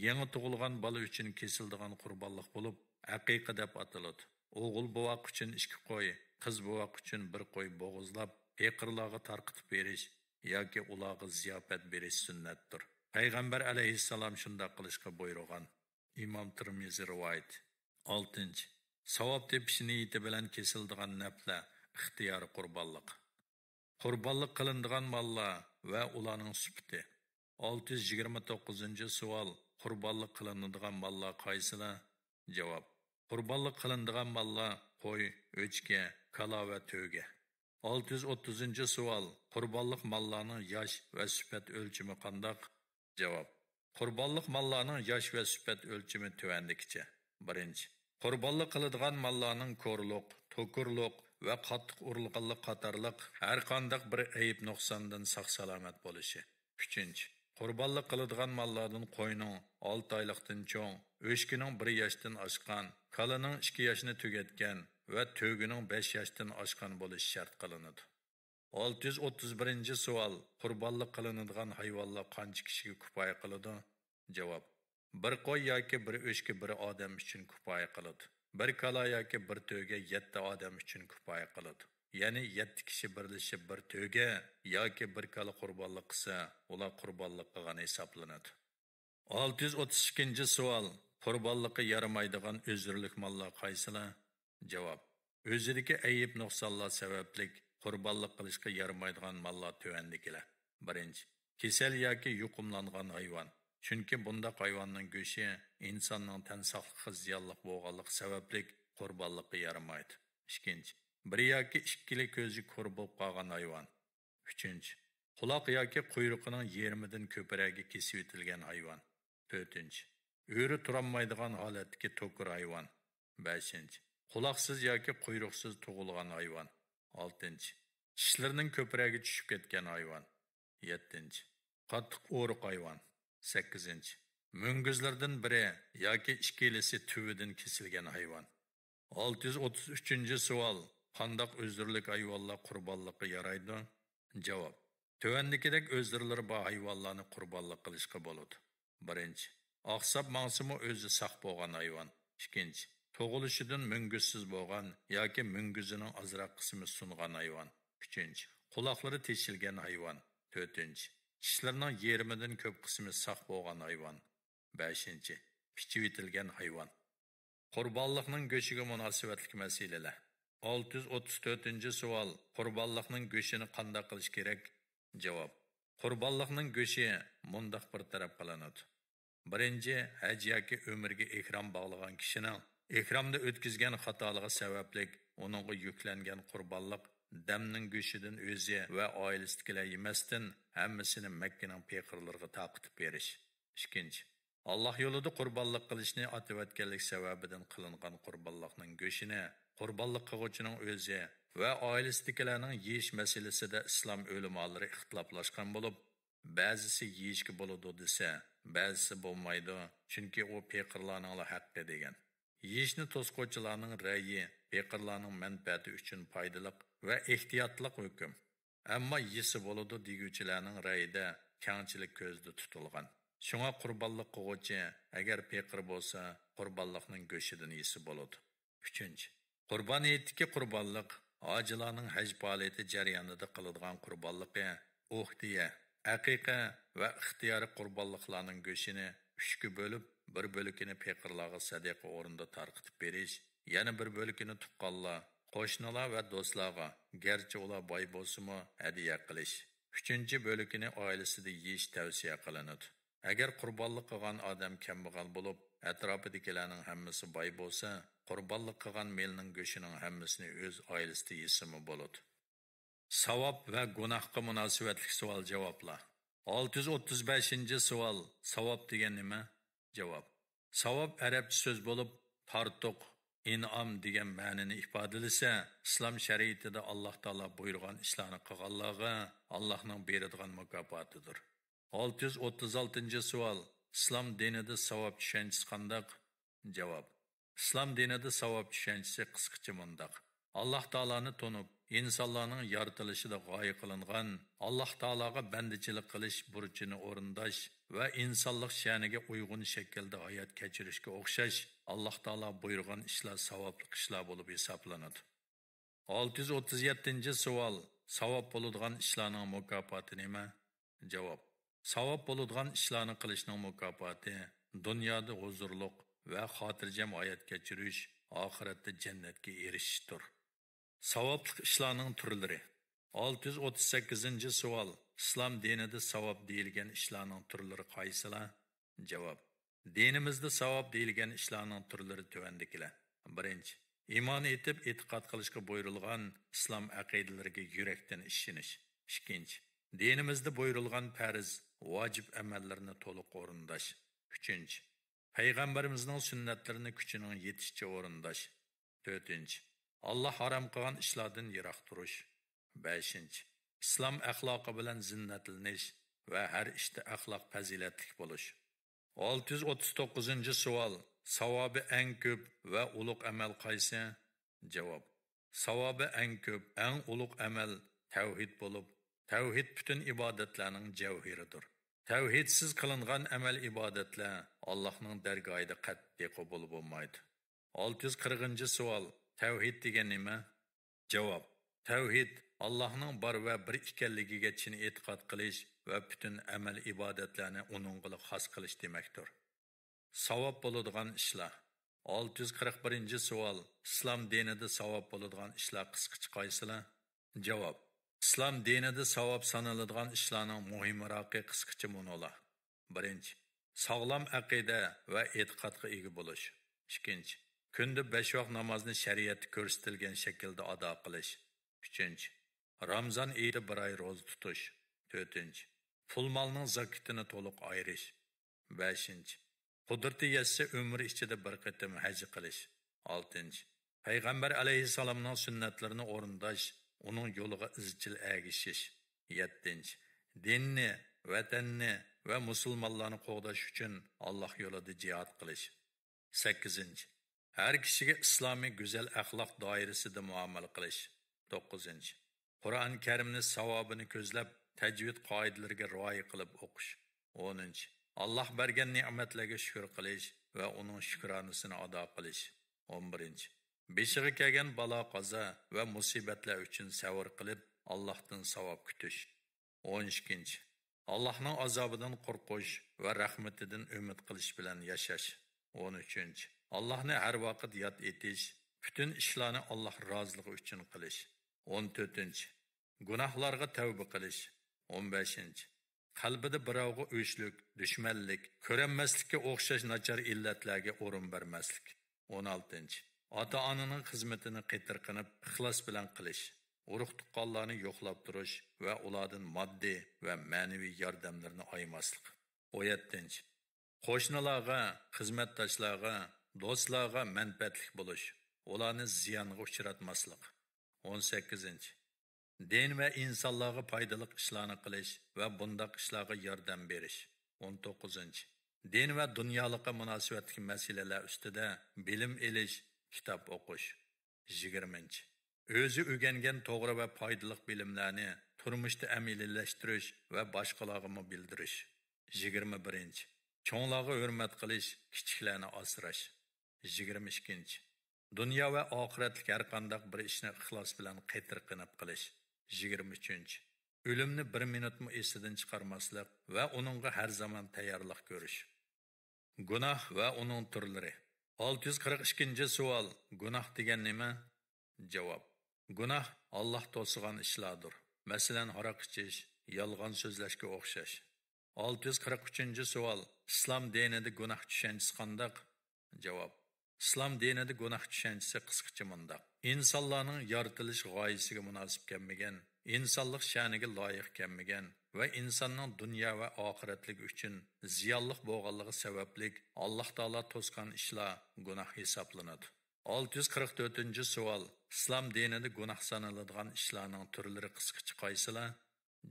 يېڭى تۇغۇلغان بالا ئۈچۈن كېسىلىدىغان قۇربانلىق بولۇپ، ئەقىقە دەپ ئاتىلىدۇ. ئوغۇل بوۋاق ئۈچۈن ئىككى قوي، قىز بوۋاق ئۈچۈن بىر قوي بوغۇزلاپ، پېقىرلارغا تارقىتىپ بېرىش ياكى ئۇلارغا زىياپەت بېرىش سۈننەتتۇر. پەيغەمبەر ئەلەيھىسسالام شۇنداق قىلىشقا بۇيرۇغان. ئىمام تىرمىزى رىۋايىتى. ئالتىنچى، ساۋاب تېپىش نىيىتى بىلەن كېسىلىدىغان نەپلەر، ئىختىيارىي قۇربانلىق. قۇربانلىق قىلىنىدىغان ماللار ۋە ئۇلارنىڭ سۈپىتى. ئالتە يۈز يىگىرمە توققۇزىنچى سوئال، قۇربانلىق قىلىنىدىغان ماللار قايسىلار؟ جاۋاب، قۇربانلىق قىلىنىدىغان ماللار قوي، ئۆچكە، كالا ۋە تۆگە. ئالتە يۈز ئوتتۇزىنچى سوئال، قۇربانلىق ماللارنىڭ ياش ۋە سۈپەت ئۆلچىمى قانداق؟ جاۋاب، قۇربانلىق ماللارنىڭ ياش ۋە سۈپەت ئۆلچىمى تۆۋەندىكىچە. بىرىنچى، قۇربانلىق قىلىدىغان ماللارنىڭ كورلۇق، توكۇرلۇق ۋە قاتتىق ئۇرۇلغانلىق قاتارلىق ھەر قانداق بىر ئەيىب نۇقساندىن ساق-سالامەت بولۇشى. ئۈچىنچى، قۇربانلىق قىلىدىغان ماللاردىن قوينىڭ ئالتە ئايلىقتىن چوڭ، ئۆچكىنىڭ بىر ياشتىن ئاشقان، كالىنىڭ ئىككى ياشنى تۈگەتكەن ۋە تۆگىنىڭ بەش ياشتىن ئاشقان بولۇشى شەرت قىلىنىدۇ. ئالتە يۈز ئوتتۇز بىرىنچى سوئال، قۇربانلىق قىلىنىدىغان ھايۋانلار قانچە كىشىگە كۇپايە قىلىدۇ؟ جاۋاب، بىر قوي ياكى بىر ئۆچكە بىر ئادەم ئۈچۈن كۇپايە قىلىدۇ. بىر كالا ياكى بىر تۆگە يەتتە ئادەم ئۈچۈن كۇپايە قىلىدۇ. يەنى يەتتە كىشى بىرلىشىپ بىر تۆگە ياكى بىر كالا قۇربانلىق قىلسا، ئۇلار قۇربانلىق قىلغان ھېسابلىنىدۇ. ئالتە يۈز ئوتتۇز ئىككىنچى سوئال، قۇربانلىققا يارىمايدىغان ئۆزرىلىك ماللار قايسىلار؟ جاۋاب، ئۆزىدىكى ئەيىب نۇقسانلار سەۋەبلىك قۇربانلىق قىلىشقا يارىمايدىغان ماللار تۆۋەندىكىلەر. بىرىنچى، كېسەل ياكى يۇقۇملانغان ھايۋان. چۈنكى بۇنداق ھايۋاننىڭ گۆشى ئىنساننىڭ تەن ساقلىقىغا زىيانلىق بولغانلىقى سەۋەبلىك قۇربانلىققا يارىمايدۇ. ئىككىنچى، بىر ياكى ئىككىلا كۆزى كور بولۇپ قالغان ھايۋان. ئۈچىنچى، قۇلاق ياكى قۇيرۇقىنىڭ يېرىمىدىن كۆپرەكى كېسىۋېتىلگەن ھايۋان. تۆتىنچى، ئۆرە تۇرالمايدىغان ھالەتتىكى توكۇر ھايۋان. بەشىنچى، قۇلاقسىز ياكى قۇيرۇقسىز تۇغۇلغان ھايۋان. ئالتىنچى، چىشلىرىنىڭ كۆپرەكى چۈشۈپ كەتكەن ھايۋان. يەتتىنچى، قاتتىق ئورۇق ھايۋان. سەككىزىنچى، مۈڭگۈزلىرىدىن بىرى ياكى ئىككىلىسى تۈۋىدىن كېسىلگەن ھايۋان. ئالتە يۈز ئوتتۇز ئۈچىنچى سوئال، قانداق ئۆزرىلىك ھايۋانلار قۇربانلىققا يارايدۇ؟ جاۋاب، تۆۋەندىكىدەك ئۆزرىلىرى بار ھايۋانلارنى قۇربانلىق قىلىشقا بولىدۇ. بىرىنچى، ئاقساپ ماڭسىمۇ ئۆزى ساق بولغان ھايۋان. ئىككىنچى، تۇغۇلۇشىدىن مۈڭگۈزسىز بولغان ياكى مۈڭگۈزىنىڭ ئازراق قىسمى سۇنغان ھايۋان. ئۈچىنچى، قۇلاقلىرى تېشىلگەن ھايۋان. تۆتىنچى، چىشلىرىنىڭ يېرىمىدىن كۆپ قىسمى ساق بولغان ھايۋان. بەشىنچى، پىچىۋېتىلگەن ھايۋان. قۇربانلىقنىڭ گۆشىگە مۇناسىۋەتلىك مەسىلىلەر. ئالتە يۈز ئوتتۇز تۆتىنچى سوئال، قۇربانلىقنىڭ گۆشىنى قانداق قىلىش كېرەك؟ جاۋاب، قۇربانلىقنىڭ گۆشى مۇنداق بىر تەرەپ قىلىنىدۇ. بىرىنچى، ھەج ياكى ئۆمرىگە ئېھرام باغلىغان كىشىنىڭ ئېھرامدا ئۆتكۈزگەن خاتالىقى سەۋەبلىك ئۇنىڭغا يۈكلەنگەن قۇربانلىق دەمنىڭ گۆشىدىن ئۆزى ۋە ئائىلىسىدىكىلەر يېمەستىن، ھەممىسىنى مەككىنىڭ پېقىرلىرىغا تارقىتىپ بېرىش. ئىككىنچى، ئاللاھ يولىدا قۇربانلىق قىلىشنى ئاتىۋەتكەنلىك سەۋەبىدىن قىلىنغان قۇربانلىقنىڭ گۆشىنى قۇربانلىق قىلغۇچىنىڭ ئۆزى ۋە ئائىلىسىدىكىلەرنىڭ يېيىش مەسىلىسىدە ئىسلام ئۆلىمالىرى ئىختىلاپلاشقان بولۇپ، بەزىسى يېيىشكە بولىدۇ دېسە، بەزىسى بولمايدۇ، چۈنكى ئۇ پېقىرلارنىڭلا ھەققى دېگەن. يېيىشنى توسقۇچىلارنىڭ رەيى پېقىرلارنىڭ مەنپەئەتى ئۈچۈن پايدىلىق ۋە ئېھتىياتلىق ھۆكۈم. ئەمما يېسە بولىدۇ دېگۈچىلەرنىڭ رەيىدە كەڭچىلىك كۆزدە تۇتۇلغان. شۇڭا قۇربانلىق قىلغۇچى ئەگەر پېقىر بولسا، قۇربانلىقنىڭ گۆشىدىن يېسە بولىدۇ. ئۈچىنچى، قۇربان ھېيتتىكى قۇربانلىق، ھاجىلارنىڭ ھەج پائالىيىتى جەريانىدا قىلىدىغان قۇربانلىقى، ئۇھدىيە، ئەقىقە ۋە ئىختىيارىي قۇربانلىقلارنىڭ گۆشىنى ئۈچكە بۆلۈپ، بىر بۆلىكىنى پېقىرلارغا سەدىقە ئورنىدا تارقىتىپ بېرىش، يەنە بىر بۆلىكىنى تۇغقانلار، قوشنىلار ۋە دوستلارغا، گەرچە ئۇلار باي بولسىمۇ، ھەدىيە قىلىش. ئۈچىنچى بۆلىكىنى ئائىلىسىدە يېيىش تەۋسىيە قىلىنىدۇ. ئەگەر قۇربانلىق قىلغان ئادەم كەمبەغەل بولۇپ، ئەتراپىدىكىلەرنىڭ ھەممىسى باي بولسا، قۇربانلىق قىلغان مېلىنىڭ گۆشىنىڭ ھەممىسىنى ئۆز ئائىلىسىدە يېسىمۇ بولىدۇ. ساۋاب ۋە گۇناھقا مۇناسىۋەتلىك سوئال-جاۋابلار. ئالتە يۈز ئوتتۇز بەشىنچى سوئال، ساۋاب دېگەن نېمە؟ جاۋاب، ساۋاب ئەرەبچە سۆز بولۇپ، تارتۇق، ئىنئام دېگەن مەنىنى ئىپادىلىسە، ئىسلام شەرىئىتىدە ئاللاھ تائالا بۇيرۇغان ئىشلارنى قىلغانلارغا ئاللاھنىڭ بېرىدىغان مۇكاپاتىدۇر. ئالتە يۈز ئوتتۇز ئالتىنچى سوئال، ئىسلام دىنىدا ساۋاب چۈشەنچىسى قانداق؟ جاۋاب، ئىسلام دىنىدا ساۋاب چۈشەنچىسى قىسقىچە مۇنداق: ئاللاھ تائالانى تونۇپ، ئىنسانلارنىڭ يارىتىلىشىدا غايە قىلىنغان، ئاللاھ تائالاغا بەندىچىلىك قىلىش بۇرچىنى ئورۇنداش ۋە ئىنسانلىق شەنىگە ئۇيغۇن شەكىلدە ھايات كەچۈرۈشكە ئوخشاش ئاللاھ تائالا بۇيرۇغان ئىشلار ساۋابلىق ئىشلار بولۇپ ھېسابلىنىدۇ. ئالتە يۈز ئوتتۇز يەتتىنچى سوئال، ساۋاب بولىدىغان ئىشلارنىڭ مۇكاپاتى نېمە؟ جاۋاب، ساۋاب بولىدىغان ئىشلارنى قىلىشنىڭ مۇكاپاتى دۇنيادا ھۇزۇرلۇق ۋە خاتىرجەم ھايات كەچۈرۈش، ئاخىرەتتە جەننەتكە ئېرىشىشتۇر. ساۋابلىق ئىشلارنىڭ تۈرلىرى. ئالتە يۈز ئوتتۇز سەككىزىنچى سوئال، ئىسلام دىنىدا ساۋاب دېيىلگەن ئىشلارنىڭ تۈرلىرى قايسىلار؟ جاۋاب، دىنىمىزدا ساۋاب دېيىلگەن ئىشلارنىڭ تۈرلىرى تۆۋەندىكىلەر. بىرىنچى، ئىمان ئېيتىپ ئېتىقاد قىلىشقا بۇيرۇلغان ئىسلام ئەقىدىلىرىگە يۈرەكتىن ئىشىنىش. ئىككىنچى، دىنىمىزدا بۇيرۇلغان پەرز، ۋاجىپ ئەمەللەرنى تولۇق ئورۇنداش. ئۈچىنچى، پەيغەمبىرىمىزنىڭ سۈننەتلىرىنى كۈچىنىڭ يېتىشىچە ئورۇنداش. تۆتىنچى، ئاللا ھارام قىلغان ئىشلاردىن يىراق تۇرۇش. بەشىنچى، ئىسلام ئەخلاقى بىلەن زىننەتلىنىش ۋە ھەر ئىشتا ئەخلاق پەزىلەتلىك بولۇش. ئالتە يۈز ئوتتۇز توققۇزىنچى سوئال، ساۋابى ئەڭ كۆپ ۋە ئۇلۇغ ئەمەل قايسى؟ جاۋاب، ساۋابى ئەڭ كۆپ، ئەڭ ئۇلۇغ ئەمەل تەۋھىد بولۇپ، تەۋھىد پۈتۈن ئىبادەتلەرنىڭ جەۋھىرىدۇر. تەۋھىدسىز قىلىنغان ئەمەل ئىبادەتلەر ئاللاھنىڭ دەرگاھىدا قەتئىي قوبۇل بولمايدۇ. ئالتە يۈز قىرىقىنچى سوئال، تەۋھىد دېگەن نېمە؟ جاۋاب، تەۋھىد ئاللاھنىڭ بار ۋە بىر ئىكەنلىكىگە چىن ئېتىقاد قىلىش ۋە پۈتۈن ئەمەل ئىبادەتلەرنى ئۇنىڭغىلا خاس قىلىش دېمەكتۇر. ساۋاب بولىدىغان ئىشلار. ئالتە يۈز قىرىق بىرىنچى سوئال، ئىسلام دىنىدا ساۋاب بولىدىغان ئىشلار قىسقىچە قايسىلار؟ جاۋاب، ئىسلام دىنىدا ساۋاب سانىلىدىغان ئىشلارنىڭ مۇھىمراقى قىسقىچە مۇنۇلار. بىرىنچى، ساغلام ئەقىدە ۋە ئېتىقادقا ئىگە بولۇش. ئىككىنچى، كۈندە بەش ۋاق نامازنى شەرىئەتتە كۆرسىتىلگەن شەكىلدە ئادا قىلىش. ئۈچىنچى، رامزان ئېيىدا بىر ئاي روزا تۇتۇش. تۆتىنچى، پۇل مالنىڭ زاكىتىنى تولۇق ئايرىش. بەشىنچى، قۇدرىتى يەتسە ئۆمرى ئىچىدە بىر قېتىم ھەج قىلىش. ئالتىنچى، پەيغەمبەر ئەلەيھىسسالامنىڭ سۈننەتلىرىنى ئورۇنداش، ئۇنىڭ يولىغا ئىزچىل ئەگىشىش. يەتتىنچى، دىننى، ۋەتەننى ۋە مۇسۇلمانلارنى قوغداش ئۈچۈن ئاللاھ يولىدا جىھاد قىلىش. سەككىزىنچى، ھەر كىشىگە ئىسلامىي گۈزەل ئەخلاق دائىرىسىدە مۇئامىلە قىلىش. توققۇزىنچى، قۇرئان كەرىمنى ساۋابىنى كۆزلەپ، تەجۋىد قائىدىلىرىگە رىئايە قىلىپ ئوقۇش. ئونىنچى، ئاللاھ بەرگەن نېمەتلەرگە شۈكۈر قىلىش ۋە ئۇنىڭ شۈكرانىسىنى ئادا قىلىش. ئون بىرىنچى، بېشىغا كەلگەن بالا-قازا ۋە مۇسىبەتلەر ئۈچۈن سەۋر قىلىپ، ئاللاھتىن ساۋاب كۈتۈش. ئون ئىككىنچى، ئاللاھنىڭ ئازابىدىن قورقۇش ۋە رەھمىتىدىن ئۈمىد قىلىش بىلەن ياشاش. ئون ئۈچىنچى، ئاللاھنى ھەر ۋاقىت ياد ئېتىش، پۈتۈن ئىشلارنى ئاللاھ رازىلىقى ئۈچۈن قىلىش. ئون تۆتىنچى، گۇناھلارغا تەۋبە قىلىش. ئون بەشىنچى، قەلبىدە بىراۋغا ئۆچلۈك، دۈشمەنلىك، كۆرەلمەسلىككە ئوخشاش ناچار ئىللەتلەرگە ئورۇن بەرمەسلىك. ئون ئالتىنچى، ئاتا-ئانىنىڭ خىزمىتىنى قېتىرقىنىپ، ئىخلاس بىلەن قىلىش، ئۇرۇق-تۇغقانلارنى يوقلاپ تۇرۇش ۋە ئۇلاردىن ماددىي ۋە مەنىۋى ياردەملىرىنى ئايىماسلىق. ئون يەتتىنچى، قوشنىلارغا، خىزمەتداشلارغا، دوستلارغا مەنپەئەتلىك بولۇش، ئۇلارنى زىيانغا ئۇچراتماسلىق. ئون سەككىزىنچى، دىن ۋە ئىنسانلارغا پايدىلىق ئىشلارنى قىلىش ۋە بۇنداق ئىشلارغا ياردەم بېرىش. ئون توققۇزىنچى، دىن ۋە دۇنيالىققا مۇناسىۋەتلىك مەسىلىلەر ئۈستىدە بىلىم ئېلىش، كىتاب ئوقۇش. يىگىرمىنچى، ئۆزى ئۆگەنگەن توغرا ۋە پايدىلىق بىلىملەرنى تۇرمۇشتا ئەمەلىيلەشتۈرۈش ۋە باشقىلارغىمۇ بىلدۈرۈش. يىگىرمە بىرىنچى، چوڭلارغا ھۆرمەت قىلىش، كىچىكلەرنى ئاسراش. يىگىرمە ئىككىنچى، دۇنيا ۋە ئاخىرەتلىك ھەرقانداق بىر ئىشنى ئىخلاس بىلەن قېتىرقىنىپ قىلىش. يىگىرمە ئۈچىنچى، ئۆلۈمنى بىر مىنۇتمۇ ئېسىدىن چىقارماسلىق ۋە ئۇنىڭغا ھەر زامان تەييارلىق كۆرۈش. گۇناھ ۋە ئۇنىڭ تۈرلىرى. ئالتە يۈز قىرىق ئىككىنچى سوئال، گۇناھ دېگەن نېمە؟ جاۋاب، گۇناھ ئاللاھ توسىغان ئىشلاردۇر. مەسىلەن، ھاراق ئىچىش، يالغان سۆزلەشكە ئوخشاش. ئالتە يۈز قىرىق ئۈچىنچى سوئال، ئىسلام دىنىدا گۇناھ چۈشەنچىسى قانداق؟ جاۋاب، ئىسلام دىنىدا گۇناھ چۈشەنچىسى قىسقىچە مۇنداق: ئىنسانلارنىڭ يارىتىلىش غايىسىگە مۇناسىپ كەلمىگەن، ئىنسانلىق شەنىگە لايىق كەلمىگەن ۋە ئىنساننىڭ دۇنيا ۋە ئاخىرەتلىكى ئۈچۈن زىيانلىق بولغانلىقى سەۋەبلىك ئاللاھ تائالا توسقان ئىشلار گۇناھ ھېسابلىنىدۇ. ئالتە يۈز قىرىق تۆتىنچى سوئال، ئىسلام دىنىدا گۇناھ سانىلىدىغان ئىشلارنىڭ تۈرلىرى قىسقىچە قايسىلار؟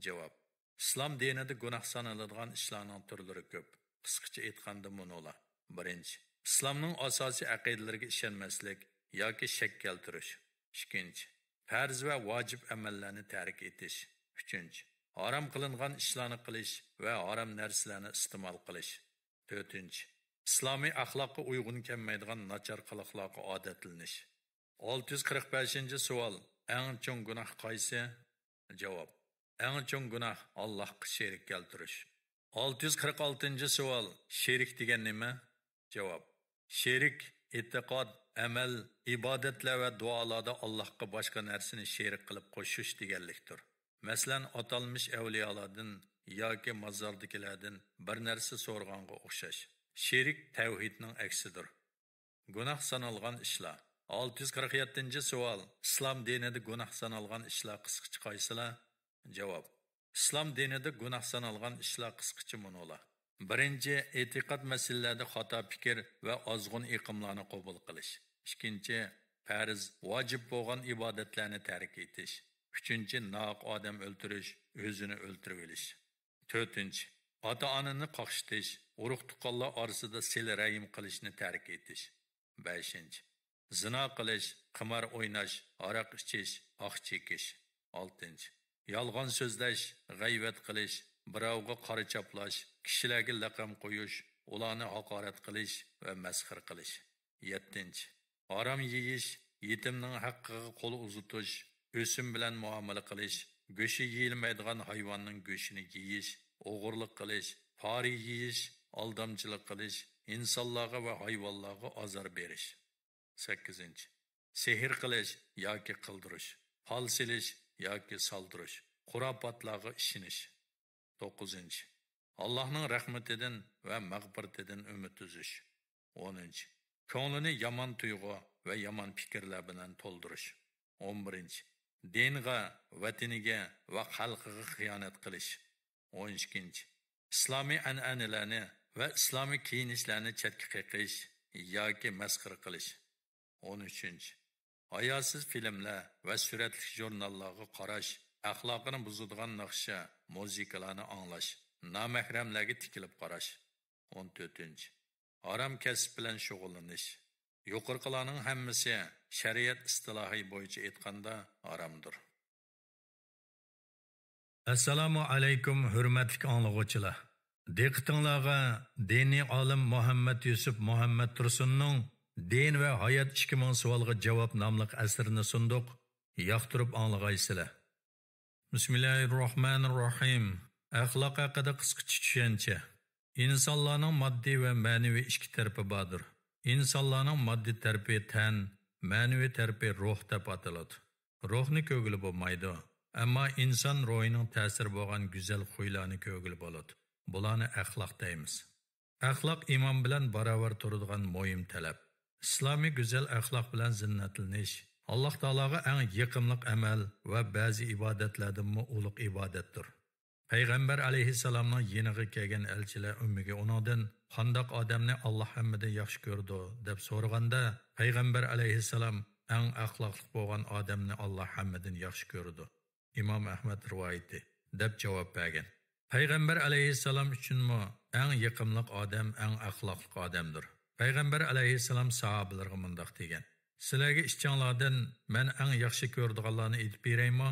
جاۋاب، ئىسلام دىنىدا گۇناھ سانىلىدىغان ئىشلارنىڭ تۈرلىرى كۆپ. قىسقىچە ئېيتقاندا مۇنۇلار. بىرىنچى، ئىسلامنىڭ ئاساسىي ئەقىدىلىرىگە ئىشەنمەسلىك ياكى شەك كەلتۈرۈش. ئىككىنچى، پەرز ۋە ۋاجىپ ئەمەللەرنى تەرك ئېتىش. ئۈچىنچى، ھارام قىلىنغان ئىشلارنى قىلىش ۋە ھارام نەرسىلەرنى ئىستېمال قىلىش. تۆتىنچى، ئىسلامىي ئەخلاققا ئۇيغۇن كەلمەيدىغان ناچار قىلىقلارغا ئادەتلىنىش. ئالتە يۈز قىرىق بەشىنچى سوئال، ئەڭ چوڭ گۇناھ قايسى؟ جاۋاب، ئەڭ چوڭ گۇناھ ئاللاھقا شېرىك كەلتۈرۈش. ئالتە يۈز قىرىق ئالتىنچى سوئال، شېرىك دېگەن نېمە؟ جاۋاب، شېرىك ئېتىقاد، ئەمەل، ئىبادەتلەر ۋە دۇئالاردا ئاللاھقا باشقا نەرسىنى شېرىك قىلىپ قوشۇش دېگەنلىكتۇر. مەسىلەن، ئاتالمىش ئەۋلىيالاردىن ياكى مازاردىكىلەردىن بىر نەرسە سورىغانغا ئوخشاش. شېرىك تەۋھىدنىڭ ئەكسىدۇر. گۇناھ سانالغان ئىشلار. ئالتە يۈز قىرىق يەتتىنچى سوئال، ئىسلام دىنىدا گۇناھ سانالغان ئىشلار قىسقىچە قايسىلار؟ جاۋاب، ئىسلام دىنىدا گۇناھ سانالغان ئىشلار قىسقىچە مۇنۇلار. بىرىنچى، ئېتىقاد مەسىلىلەردە خاتا پىكىر ۋە ئازغۇن ئېقىملارنى قوبۇل قىلىش. ئىككىنچى، پەرز، ۋاجىپ بولغان ئىبادەتلەرنى تەرك ئېتىش. ئۈچىنچى، ناھەق ئادەم ئۆلتۈرۈش، ئۆزىنى ئۆلتۈرۈۋېلىش. تۆتىنچى، ئاتا-ئانىنى قاقشىتىش، ئۇرۇق-تۇغقانلار ئارىسىدا سىلە رەھىم قىلىشنى تەرك ئېتىش. بەشىنچى، زىنا قىلىش، قىمار ئويناش، ھاراق ئىچىش، ئاق چېكىش. ئالتىنچى، يالغان سۆزلەش، غەيۋەت قىلىش، بىراۋغا قارا چاپلاش، كىشىلەرگە لەقەم قويۇش، ئۇلارنى ھاقارەت قىلىش ۋە مەسخىرە قىلىش. يەتتىنچى، ھارام يېيىش، يېتىمنىڭ ھەققىگە قول ئۇزىتىش، ئۆسۈم بىلەن مۇئامىلە قىلىش، گۆشى يېيىلمەيدىغان ھايۋاننىڭ گۆشىنى يېيىش، ئوغرىلىق قىلىش، پارا يېيىش، ئالدامچىلىق قىلىش، ئىنسانلارغا ۋە ھايۋانلارغا ئازار بېرىش. سەككىزىنچى، سېھىر قىلىش ياكى قىلدۇرۇش، پال سېلىش ياكى سالدۇرۇش، خۇراپاتلارغا ئىشىنىش. توققۇزىنچى، ئاللاھنىڭ رەھمىتىدىن ۋە مەغپىرىتىدىن ئۈمىد ئۈزۈش. ئونىنچى، كۆڭلىنى يامان تۇيغۇ ۋە يامان پىكىرلەر بىلەن تولدۇرۇش. ئون بىرىنچى، دىنغا، ۋەتىنىگە ۋە خەلقىگە خىيانەت قىلىش. ئون ئىككىنچى، ئىسلامىي ئەنئەنىلەرنى ۋە ئىسلامىي كىيىنىشلەرنى چەتكە قېقىش ياكى مەسخىرە قىلىش. ئون ئۈچىنچى، ھاياسىز فىلىملەر ۋە سۈرەتلىك ژۇرناللارغا قاراش، ئەخلاقىنى بۇزىدىغان ناخشا، مۇزىكىلارنى ئاڭلاش، نامەھرەملەرگە تىكىلىپ قاراش. ئون تۆتىنچى، ھارام كەسىپ بىلەن شۇغۇللىنىش. يۇقىرىقىلارنىڭ ھەممىسى شەرىئەت ئىستىلاھى بويىچە ئېيتقاندا ھارامدۇر. ئەسسالامۇ ئەلەيكۇم، ھۆرمەتلىك ئاڭلىغۇچىلار! دىققىتىڭلارغا دىنىي ئالىم مۇھەممەد يۈسۈپ مۇھەممەد تۇرسۇننىڭ دىن ۋە ھايات ئىككى مىڭ سوئالغا جاۋاب ناملىق ئەسىرىنى سۇندۇق. ياقتۇرۇپ ئاڭلىغايسىلەر. بىسمىللاھىررەھمانىررەھىم. ئەخلاق ھەققىدە قىسقىچە چۈشەنچە. ئىنسانلارنىڭ ماددىي ۋە مەنىۋى ئىككى تەرىپى باردۇر. ئىنسانلارنىڭ ماددىي تەرىپى تەن، مەنىۋى تەرىپى روھ دەپ ئاتىلىدۇ. روھنى كۆرگىلى بولمايدۇ، ئەمما ئىنسان روھىنىڭ تەسىرى بولغان گۈزەل خۇيلارنى كۆرگىلى بولىدۇ. بۇلارنى ئەخلاق دەيمىز. ئەخلاق ئىمان بىلەن باراۋەر تۇرىدىغان مۇھىم تەلەپ. ئىسلامىي گۈزەل ئەخلاق بىلەن زىننەتلىنىش ئاللاھ تائالاغا ئەڭ يېقىملىق ئەمەل ۋە بەزى ئىبادەتلەردىنمۇ ئۇلۇغ ئىبادەتتۇر. پەيغەمبەر ئەلەيھىسسالامنىڭ يېنىغا كەلگەن ئەلچىلەر ئۈممىگە ئۇنىڭدىن، قانداق ئادەمنى ئاللاھ ھەممىدىن ياخشى كۆرىدۇ؟ دەپ سورىغاندا، پەيغەمبەر ئەلەيھىسسالام، ئەڭ ئەخلاقلىق بولغان ئادەمنى ئاللاھ ھەممىدىن ياخشى كۆرىدۇ. ئىمام ئەھمەد رىۋايىتى، دەپ جاۋاب بەرگەن. پەيغەمبەر ئەلەيھىسسالام ئۈچۈنمۇ ئەڭ يېقىملىق ئادەم ئەڭ ئەخلاقلىق ئادەمدۇر. پەيغەمبەر ئەلەيھىسسالام ساھابىلىرىغا مۇنداق دېگەن، سىلەرگە ئىچىڭلاردىن مەن ئەڭ ياخشى كۆرىدىغانلارنى ئېيتىپ بېرەيمۇ؟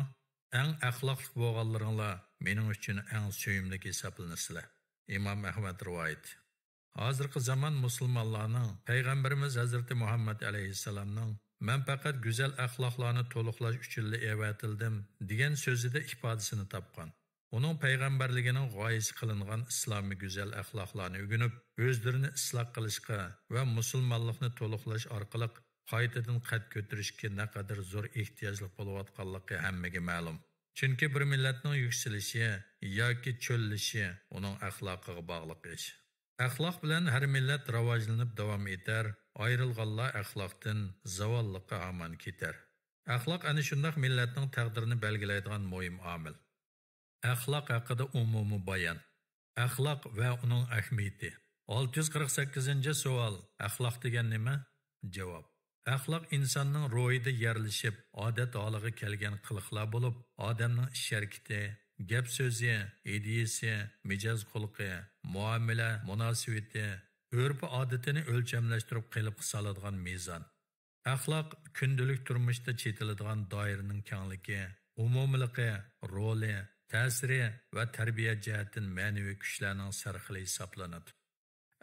ئەڭ ئەخلاقلىق بولغانلىرىڭلار مېنىڭ ئۈچۈن ئەڭ سۆيۈملۈك ھېسابلىنىسىلەر. ئىمام ئەھمەد رىۋايىتى. ھازىرقى زامان مۇسۇلمانلارنىڭ پەيغەمبىرىمىز ھەزرىتى مۇھەممەد ئەلەيھىسسالامنىڭ «مەن پەقەت گۈزەل ئەخلاقلارنى تولۇقلاش ئۈچۈنلا ئەۋەتىلدىم» دېگەن سۆزىدە ئىپادىسىنى تاپقان. ئۇنىڭ پەيغەمبەرلىكىنىڭ غايىسى قىلىنغان ئىسلامىي گۈزەل ئەخلاقلارنى ئۆگىنىپ، ئۆزلىرىنى ئىسلاھ قىلىشقا ۋە مۇسۇلمانلىقنى تولۇقلاش ئارقىلىق قايتىدىن قەد كۆتۈرۈشكە نەقەدەر زور ئېھتىياجلىق بولۇۋاتقانلىقى ھەممىگە مەلۇم. چۈنكى بىر مىللەتنىڭ يۈكسىلىشى ياكى چۆللىشى ئۇنىڭ ئەخلاقىغا باغلىق ئىش. ئەخلاق بىلەن ھەر مىللەت راۋاجلىنىپ داۋام ئېتەر، ئايرىلغانلار ئەخلاقتىن زاۋاللىققا ھامان كېتەر. ئەخلاق ئەنە شۇنداق مىللەتنىڭ تەقدىرىنى بەلگىلەيدىغان مۇھىم ئامىل. ئەخلاق ھەققىدە ئومۇمىي بايان. ئەخلاق ۋە ئۇنىڭ ئەھمىيىتى. ئالتە يۈز قىرىق سەككىزىنچى سوئال، ئەخلاق دېگەن نېمە؟ جاۋاب. ئەخلاق ئىنساننىڭ روھىدا يەرلىشىپ، ئادەت ھالىغا كەلگەن قىلىقلار بولۇپ، ئادەمنىڭ ئىش-ھەرىكىتى، گەپ-سۆزى، ئىدىيىسى، مىجەز-خۇلقى، مۇئامىلە، مۇناسىۋىتى، ئۆرپ-ئادىتىنى ئۆلچەملەشتۈرۈپ قېلىپقا سالىدىغان مىزان. ئەخلاق كۈندىلىك تۇرمۇشتا چېتىلىدىغان دائىرىنىڭ كەڭلىكى، ئومۇمىيلىقى، رولى، تەسىرى ۋە تەربىيە جەھەتتىن مەنىۋى كۈچلەرنىڭ سەرخىلى ھېسابلىنىدۇ.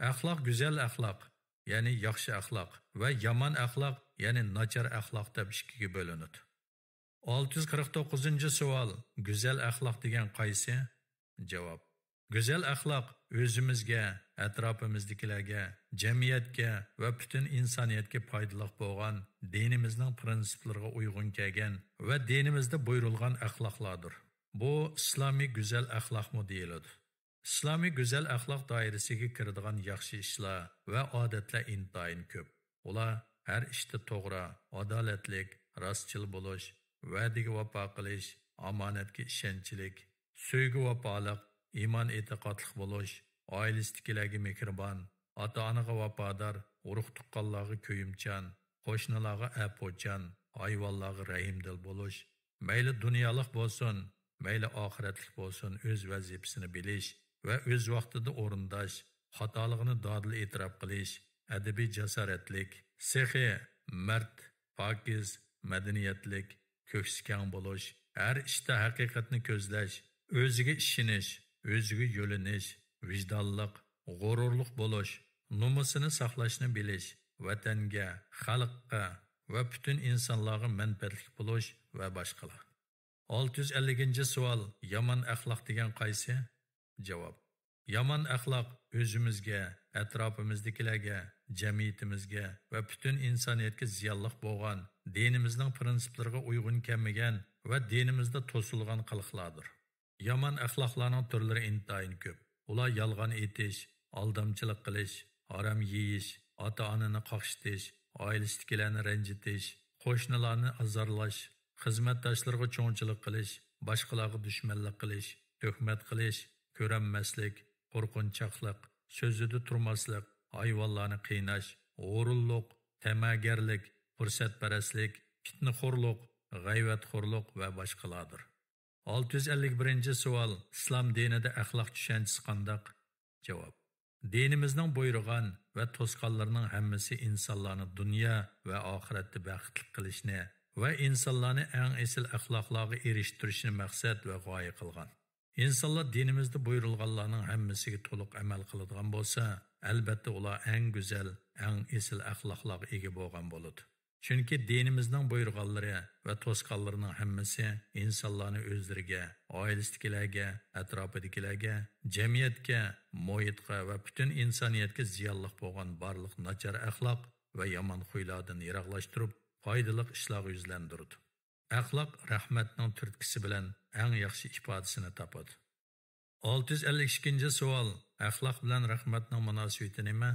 ئەخلاق گۈزەل ئەخلاق، يەنى ياخشى ئەخلاق، ۋە يامان ئەخلاق، يەنى ناچار ئەخلاق دەپ ئىككىگە بۆلۈنىدۇ. ئالتە يۈز قىرىق توققۇزىنچى سوئال، گۈزەل ئەخلاق دېگەن قايسى؟ جاۋاب، گۈزەل ئەخلاق ئۆزىمىزگە، ئەتراپىمىزدىكىلەرگە، جەمئىيەتكە ۋە پۈتۈن ئىنسانىيەتكە پايدىلىق بولغان، دىنىمىزنىڭ پىرىنسىپلىرىغا ئۇيغۇن كەلگەن ۋە دىنىمىزدا بۇيرۇلغان ئەخلاقلاردۇر. بۇ ئىسلامىي گۈزەل ئەخلاقمۇ دېيىلىدۇ. ئىسلامىي گۈزەل ئەخلاق دائىرىسىگە كىرىدىغان ياخشى ئىشلار ۋە ئادەتلەر ئىنتايىن كۆپ. ئۇلار ھەر ئىشتا توغرا، ئادالەتلىك، راستچىل بولۇش، ۋەدىگە ۋاپا قىلىش، ئامانەتكە ئىشەنچلىك، سۆيگۈ ۋاپالىق، ئىمان ئېتىقادلىق بولۇش، ئائىلىسىدىكىلەرگە مېھرىبان، ئاتا-ئانىغا ۋاپادار، ئۇرۇق-تۇغقانلارغا كۆيۈمچان، قوشنىلارغا ئەپۇچان، ھايۋانلارغا رەھىمدىل بولۇش، مەيلى دۇنيالىق بولسۇن، مەيلى ئاخىرەتلىك بولسۇن، ئۆز ۋەزىپىسىنى بىلىش ۋە ئۆز ۋاقتىدا ئورۇنداش، خاتالىقىنى دادىل ئېتىراپ قىلىش، ئەدەبىي جاسارەتلىك، سېخىي، مەرد، پاكىز، مەدەنىيەتلىك، كۆكسى كەڭ بولۇش، ھەر ئىشتا ھەقىقەتنى كۆزلەش، ئۆزىگە ئىشىنىش، ئۆزىگە يۆلىنىش، ۋىجدانلىق، غۇرۇرلۇق بولۇش، نومۇسىنى ساقلاشنى بىلىش، ۋەتەنگە، خەلققە ۋە پۈتۈن ئىنسانلارغا مەنپەئەتلىك بولۇش ۋە باشقىلار. ئالتە يۈز ئەللىكىنچى سوئال، يامان ئەخلاق دېگەن قايسى؟ جاۋاب، يامان ئەخلاق ئۆزىمىزگە، ئەتراپىمىزدىكىلەرگە، جەمئىيىتىمىزگە ۋە پۈتۈن ئىنسانىيەتكە زىيانلىق بولغان، دىنىمىزنىڭ پىرىنسىپلىرىغا ئۇيغۇن كەلمىگەن ۋە دىنىمىزدا توسۇلغان قىلىقلاردۇر. يامان ئەخلاقلارنىڭ تۈرلىرى ئىنتايىن كۆپ. ئۇلار يالغان ئېيتىش، ئالدامچىلىق قىلىش، ھارام يېيىش، ئاتا-ئانىنى قاقشىتىش، ئائىلىسىدىكىلەرنى رەنجىتىش، قوشنىلارنى ئازارلاش، خىزمەتداشلىرىغا چوڭچىلىق قىلىش، باشقىلارغا دۈشمەنلىك قىلىش، تۆھمەت قىلىش، كۆرەلمەسلىك، قورقۇنچاقلىق، سۆزىدە تۇرماسلىق، ھايۋانلارنى قىيناش، غۇرۇرلۇق، تەمەگەرلىك، پۇرسەتپەرەسلىك، پىتنىخورلۇق، غەيۋەتخورلۇق ۋە باشقىلاردۇر. ئالتە يۈز ئەللىك بىرىنچى سوئال، ئىسلام دىنىدا ئەخلاق چۈشەنچىسى قانداق؟ جاۋاب، دىنىمىزنىڭ بۇيرۇغان ۋە توسقانلىرىنىڭ ھەممىسى ئىنسانلارنى دۇنيا ۋە ئاخىرەتتە بەختلىك قىلىشنى ۋە ئىنسانلارنى ئەڭ ئېسىل ئەخلاقلارغا ئېرىشتۈرۈشنى مەقسەت ۋە غايە قىلغان. ئىنسانلار دىنىمىزدا بۇيرۇلغانلارنىڭ ھەممىسىگە تولۇق ئەمەل قىلىدىغان بولسا، ئەلبەتتە ئۇلار ئەڭ گۈزەل، ئەڭ ئېسىل ئەخلاقلارغا ئىگە بولغان بولىدۇ. چۈنكى دىنىمىزنىڭ بۇيرۇغانلىرى ۋە توسقانلىرىنىڭ ھەممىسى ئىنسانلارنى ئۆزلىرىگە، ئائىلىسىدىكىلەرگە، ئەتراپىدىكىلەرگە، جەمئىيەتكە، مۇھىتقا ۋە پۈتۈن ئىنسانىيەتكە زىيانلىق بولغان بارلىق ناچار ئەخلاق ۋە يامان خۇيلاردىن يىراقلاشتۇرۇپ، پايدىلىق ئىشلارغا يۈزلەندۈرىدۇ. ئەخلاق رەھمەتنىڭ تۈرتكىسى بىلەن ئەڭ ياخشى ئىپادىسىنى تاپىدۇ. ئالتە يۈز ئەللىك ئىككىنچى سوئال، ئەخلاق بىلەن رەھمەتنىڭ مۇناسىۋىتى نېمە؟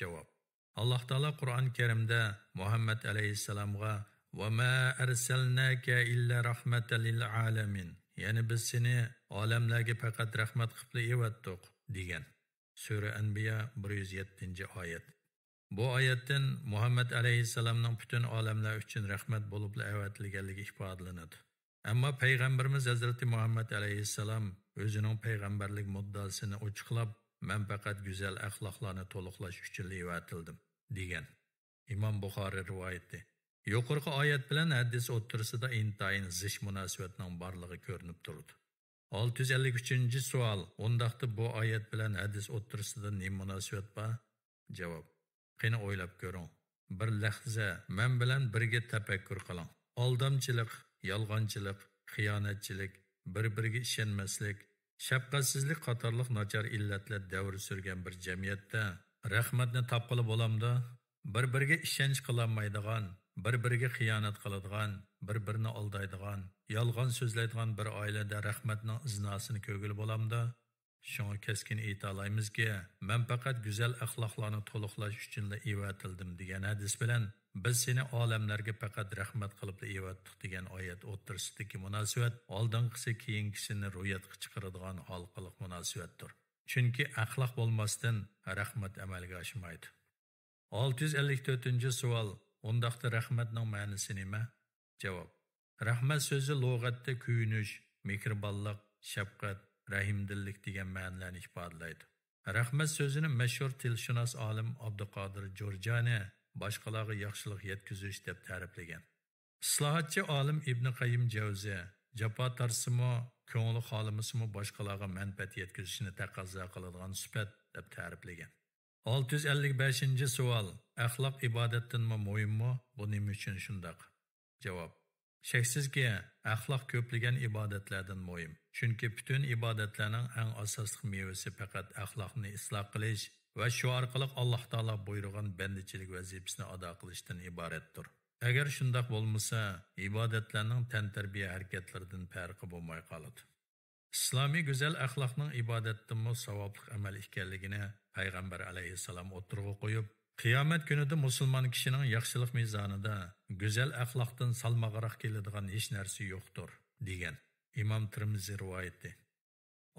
جاۋاب، ئاللاھ تائالا قۇرئان كەرىمدە مۇھەممەد ئەلەيھىسسالامغا «ۋە مە ئەرسەلناكە ئىللا رەھمەتەن لىل ئالەمىن»، يەنى «بىز سېنى ئالەملەرگە پەقەت رەھمەت قىپلا ئېۋەتتۇق» دېگەن. سۈرە ئەنبىيا، بىر يۈز يەتتىنچى ئايەت. بۇ ئايەتتىن مۇھەممەد ئەلەيھىسسالامنىڭ پۈتۈن ئالەملەر ئۈچۈن رەھمەت بولۇپلا ئەۋەتىلگەنلىكى ئىپادىلىنىدۇ. ئەمما پەيغەمبىرىمىز ھەزرىتى مۇھەممەد ئەلەيھىسسالام ئۆزىنىڭ پەيغەمبەرلىك مۇددىئاسىنى ئوچۇقلاپ، «مەن پەقەت گۈزەل ئەخلاقلارنى تولۇقلاش ئۈچۈنلا ئېۋەتىلدىم» دېگەن. ئىمام بۇخارىي رىۋايىتى. يۇقىرىقى ئايەت بىلەن ھەدىس ئوتتۇرىسىدا ئىنتايىن زىچ مۇناسىۋەتنىڭ بارلىقى كۆرۈنۈپ تۇرىدۇ. ئالتە يۈز ئەللىك ئۈچىنچى سوئال، ئۇنداقتا بۇ ئايەت بىلەن ھەدىس ئوتتۇرىسىدا نېمە مۇناسىۋەت بار؟ جاۋاب، قېنى ئويلاپ كۆرۈڭ. بىر لەھزە مەن بىلەن بىرگە تەپەككۇر قىلىڭ. ئالدامچىلىق، يالغانچىلىق، خىيانەتچىلىك، بىر-بىرىگە ئىشەنمەسلىك، شەپقەتسىزلىك قاتارلىق ناچار ئىللەتلەر دەۋر سۈرگەن بىر جەمئىيەتتە رەھمەتنى تاپقىلى بولامدۇ؟ بىر-بىرىگە ئىشەنچ قىلالمايدىغان، بىر-بىرىگە خىيانەت قىلىدىغان، بىر-بىرىنى ئالدايدىغان، يالغان سۆزلەيدىغان بىر ئائىلىدە رەھمەتنىڭ ئىزناسىنى كۆرگىلى بولامدۇ؟ شۇڭا كەسكىن ئېيتالايمىزكى، «مەن پەقەت گۈزەل ئەخلاقلارنى تولۇقلاش ئۈچۈنلا ئېۋەتىلدىم» دېگەن ھەدىس بىلەن «بىز سېنى ئالەملەرگە پەقەت رەھمەت قىلىپلا ئېۋەتتۇق» دېگەن ئايەت ئوتتۇرىسىدىكى مۇناسىۋەت ئالدىنقىسى كېيىنكىسىنى رويەتكە چىقىرىدىغان ھالقىلىق مۇناسىۋەتتۇر. چۈنكى ئەخلاق بولماستىن رەھمەت ئەمەلگە ئاشمايدۇ. ئالتە يۈز ئەللىك تۆتىنچى سوئال، ئۇنداقتا رەھمەتنىڭ مەنىسى نېمە؟ جاۋاب، رەھمەت سۆزى لۇغەتتە كۆيۈنۈش، مېھرىبانلىق، شەپقەت، رەھىمدىللىك دېگەن مەنىلەرنى ئىپادىلەيدۇ. رەھمەت سۆزىنى مەشھۇر تىلشۇناس ئالىم ئابدۇقادىر جۇرجانى باشقىلارغا ياخشىلىق يەتكۈزۈش دەپ تەرىپلىگەن. ئىسلاھاتچى ئالىم ئىبنى قەييىم جەۋزى، جاپا تارتسىمۇ، كۆڭلى خالىمىسىمۇ باشقىلارغا مەنپەئەت يەتكۈزۈشنى تەقەززا قىلىدىغان سۈپەت دەپ تەرىپلىگەن. ئالتە يۈز ئەللىك بەشىنچى سوئال، ئەخلاق ئىبادەتتىنمۇ مۇھىممۇ؟ بۇ نېمە ئۈچۈن شۇنداق؟ جاۋاب، شەكسىزكى، ئەخلاق كۆپلىگەن ئىبادەتلەردىن مۇھىم. چۈنكى پۈتۈن ئىبادەتلەرنىڭ ئەڭ ئاساسلىق مېۋىسى پەقەت ئەخلاقنى ئىسلاھ قىلىش ۋە شۇ ئارقىلىق ئاللاھ تائالا بۇيرۇغان بەندىچىلىك ۋەزىپىسىنى ئادا قىلىشتىن ئىبارەتتۇر. ئەگەر شۇنداق بولمىسا، ئىبادەتلەرنىڭ تەنتەربىيە ھەرىكەتلىرىدىن پەرقى بولماي قالىدۇ. ئىسلامىي گۈزەل ئەخلاقنىڭ ئىبادەتتىنمۇ ساۋابلىق ئەمەل ئىكەنلىكىنى پەيغەمبەر ئەلەيھىسسالام ئوتتۇرىغا قويۇپ، قىيامەت كۈنىدە مۇسۇلمان كىشىنىڭ ياخشىلىق مىزانىدا گۈزەل ئەخلاقتىن سالماقراق كېلىدىغان ھېچ نەرسە يوقتۇر، دېگەن. ئىمام تىرمىزى رىۋايىتى.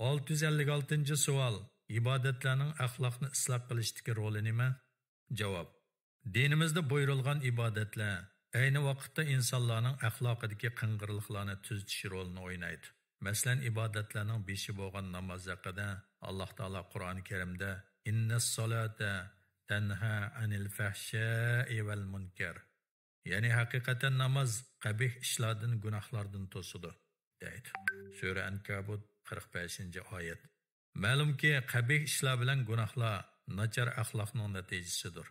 ئالتە يۈز ئەللىك ئالتىنچى سوئال، ئىبادەتلەرنىڭ ئەخلاقنى ئىسلاھ قىلىشتىكى رولى نېمە؟ جاۋاب، دىنىمىزدا بۇيرۇلغان ئىبادەتلەر ئەينى ۋاقىتتا ئىنسانلارنىڭ ئەخلاقىدىكى قىڭغىرلىقلارنى تۈزىتىش رولىنى ئوينايدۇ. مەسىلەن، ئىبادەتلەرنىڭ بېشى بولغان ناماز ھەققىدە ئاللاھ تائالا قۇرئان كەرىمدە، «ئىننەس سالاتا تەنھا ئەنىل فەھشائى ۋەل مۇنكەر.» يەنى، ھەقىقەتەن ناماز قەبىھ ئىشلاردىن، گۇناھلاردىن توسىدۇ، دەيدۇ. سۈرە ئەنكابۇت، قىرىق بەشىنچى ئايەت. مەلۇمكى، قەبىھ ئىشلار بىلەن گۇناھلار ناچار ئەخلاقنىڭ نەتىجىسىدۇر.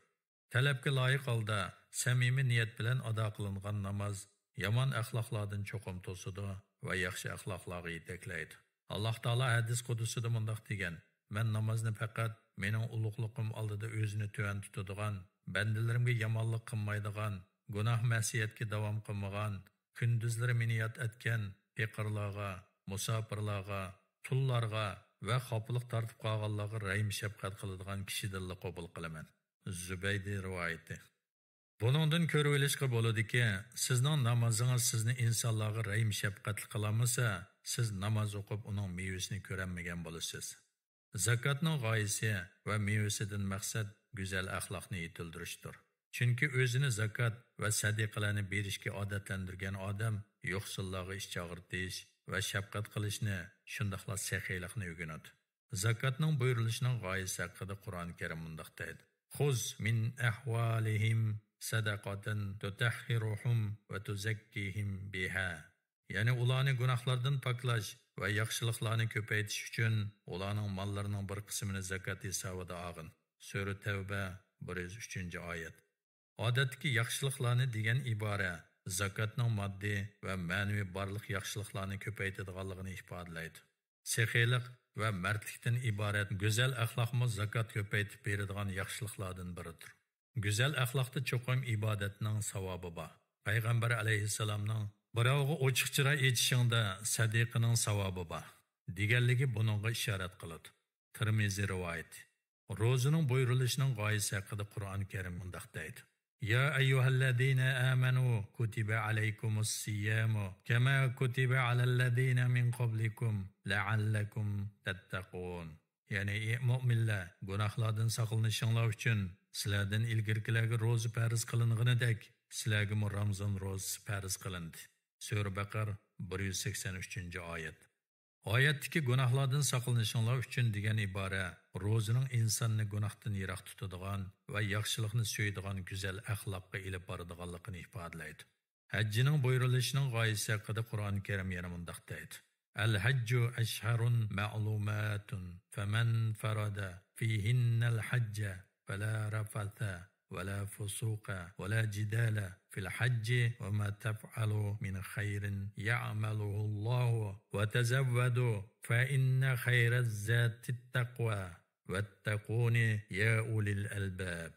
تەلەپكە لايىق ھالدا سەمىمىي نىيەت بىلەن ئادا قىلىنغان ناماز يامان ئەخلاقلاردىن چوقۇم توسىدۇ ۋە ياخشى ئەخلاقلارغا يېتەكلەيدۇ. ئاللاھ تائالا ھەدىس قۇدسىدا مۇنداق دېگەن: «مەن نامازنى پەقەت مېنىڭ ئۇلۇغلۇقۇم ئالدىدا ئۆزىنى تۆۋەن تۇتىدىغان، بەندىلىرىمگە يامانلىق قىلمايدىغان، گۇناھ-مەسىيەتكە داۋام قىلمىغان، كۈندۈزلىرى مېنى ياد ئەتكەن پېقىرلارغا، مۇساپىرلارغا، تۇللارغا ۋە خاپىلىق تارتىپ قالغانلارغا رەھىم-شەپقەت قىلىدىغان كىشىدىنلا قوبۇل قىلىمەن.» زۇبەيدى رىۋايىتى. بۇنىڭدىن كۆرۈۋېلىشقا بولىدۇكى، سىزنىڭ نامازىڭىز سىزنى ئىنسانلارغا رەھىم-شەپقەتلىك قىلالمىسا، سىز ناماز ئوقۇپ ئۇنىڭ مېۋىسىنى كۆرەلمىگەن بولىسىز. زاكاتنىڭ غايىسى ۋە مېۋىسىدىن مەقسەت گۈزەل ئەخلاقنى يېتىلدۈرۈشتۇر. چۈنكى ئۆزىنى زاكات ۋە سەدىقىلەرنى بېرىشكە ئادەتلەندۈرگەن ئادەم يوقسۇللارغا ئىچ ئاغرىتىش ۋە شەپقەت قىلىشنى، شۇنداقلا سېخىيلىقنى ئۆگىنىدۇ. زاكاتنىڭ بۇيرۇلۇشىنىڭ غايىسى ھەققىدە قۇرئان كەرىم مۇنداق دەيدۇ: «خۇز مىن ئەھۋالىھىم سەدەقەتەن تۇتەھھىرۇھۇم ۋە تۇزەككىھىم بىھا.» يەنى ئۇلارنى گۇناھلاردىن پاكلاش ۋە ياخشىلىقلارنى كۆپەيتىش ئۈچۈن ئۇلارنىڭ ماللىرىنىڭ بىر قىسمىنى زاكات ھېسابىدا ئالغىن. سۈرە تەۋبە، بىر يۈز ئۈچىنچى ئايەت. ئادەتتىكى ياخشىلىقلارنى دېگەن ئىبارە زاكاتنىڭ ماددىي ۋە مەنىۋى بارلىق ياخشىلىقلارنى كۆپەيتىدىغانلىقىنى ئىپادىلەيدۇ. سېخىيلىق ۋە مەردلىكتىن ئىبارەت گۈزەل ئەخلاقمۇ زاكات كۆپەيتىپ بېرىدىغان ياخشىلىقلاردىن بىرىدۇر. گۈزەل ئەخلاقتا چوقۇم ئىبادەتنىڭ ساۋابى بار. پەيغەمبەر ئەلەيھىسسالامنىڭ «بىراۋغا ئوچۇق چىراي ئېچىشىڭدا سەدىقىنىڭ ساۋابى بار» دېگەنلىكى بۇنىڭغا ئىشارەت قىلىدۇ. تىرمىزى رىۋايىتى. روزىنىڭ بۇيرۇلۇشىنىڭ غايىسى ھەققىدە قۇرئان كەرىم مۇنداق دەيدۇ: يا أيها الذين آمنوا كتب عليكم الصيام كما كتب على الذين من قبلكم لعلكم تتقون. يەنى، ئى مۆمىنلەر، گۇناھلاردىن ساقلىنىشىڭلار ئۈچۈن سىلەردىن ئىلگىرىكىلەرگە روزا پەرز قىلىنغىنىدەك، سىلەرگىمۇ رامزان روزىسى پەرز قىلىندى. سۈرە بەقەر، بىر يۈز سەكسەن ئۈچىنچى ئايەت. ئايەتتىكى گۇناھلاردىن ساقلىنىشىڭلار ئۈچۈن دېگەن ئىبارە روزىنىڭ ئىنساننى گۇناھتىن يىراق تۇتىدىغان ۋە ياخشىلىقنى سۆيىدىغان گۈزەل ئەخلاققا ئېلىپ بارىدىغانلىقىنى ئىپادىلەيدۇ. ھەججىنىڭ بۇيرۇلۇشىنىڭ غايىسى ھەققىدە قۇرئان كەرىم يەنە مۇنداق دەيدۇ: الحج أشهر معلومات فمن فرض فيهن الحج فلا رفث ولا فسوق ولا جدال في الحج وما تفعلوا من خير يعلمه الله وتزودوا فإن خير الزاد التقوى واتقون يا أولي الألباب.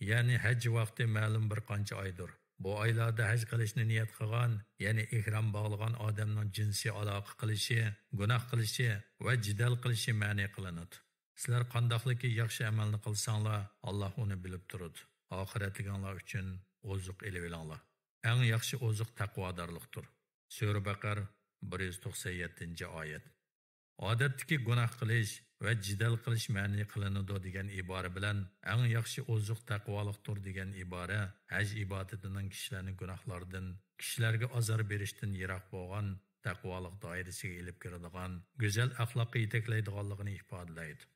يەنى ھەج ۋاقتى مەلۇم بىر قانچە ئايدۇر. بۇ ئايلاردا ھەج قىلىشنى نىيەت قىلغان، يەنى ئېھرام باغلىغان ئادەمنىڭ جىنسىي ئالاقە قىلىشى، گۇناھ قىلىشى ۋە جېدەل قىلىشى مەنئى قىلىنىدۇ. سىلەر قانداقلىكى ياخشى ئەمەلنى قىلساڭلار، ئاللاھ ئۇنى بىلىپ تۇرىدۇ. ئاخىرەتلىكىڭلار ئۈچۈن ئوزۇق ئېلىۋېلىڭلار. ئەڭ ياخشى ئوزۇق تەقۋادارلىقتۇر. سۈرە بەقەر، بىر يۈز توقسان يەتتىنچى ئايەت. ئادەتتىكى گۇناھ قىلىش ۋە جېدەل قىلىش مەنئى قىلىنىدۇ دېگەن ئىبارە بىلەن، ئەڭ ياخشى ئوزۇق تەقۋالىقتۇر دېگەن ئىبارە ھەج ئىبادىتىنىڭ كىشىلەرنى گۇناھلاردىن، كىشىلەرگە ئازار بېرىشتىن يىراق بولغان تەقۋالىق دائىرىسىگە ئېلىپ كىرىدىغان گۈزەل ئەخلاققا يېتەكلەيدىغانلىقىنى ئىپادىلەيدۇ.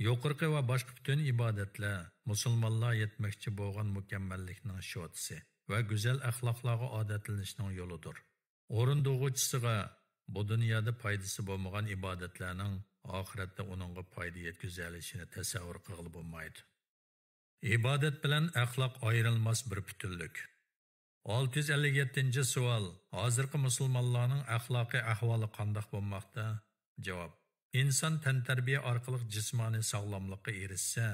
يۇقىرىقى ۋە باشقا پۈتۈن ئىبادەتلەر مۇسۇلمانلار يەتمەكچى بولغان مۇكەممەللىكنىڭ شوتىسى ۋە گۈزەل ئەخلاقلارغا ئادەتلىنىشنىڭ يولىدۇر. ئورۇندۇغۇچىسىغا بۇ دۇنيادا پايدىسى بولمىغان ئىبادەتلەرنىڭ ئاخىرەتتە ئۇنىڭغا پايدا يەتكۈزەلىشىنى تەسەۋۋۇر قىلغىلى بولمايدۇ. ئىبادەت بىلەن ئەخلاق ئايرىلماس بىر پۈتۈنلۈك. ئالتە يۈز ئەللىك يەتتىنچى سوئال. ھازىرقى مۇسۇلمانلارنىڭ ئەخلاقىي ئەھۋالى قانداق بولماقتا؟ جاۋاب. ئىنسان تەنتەربىيە ئارقىلىق جىسمانىي ساغلاملىققا ئېرىشسە،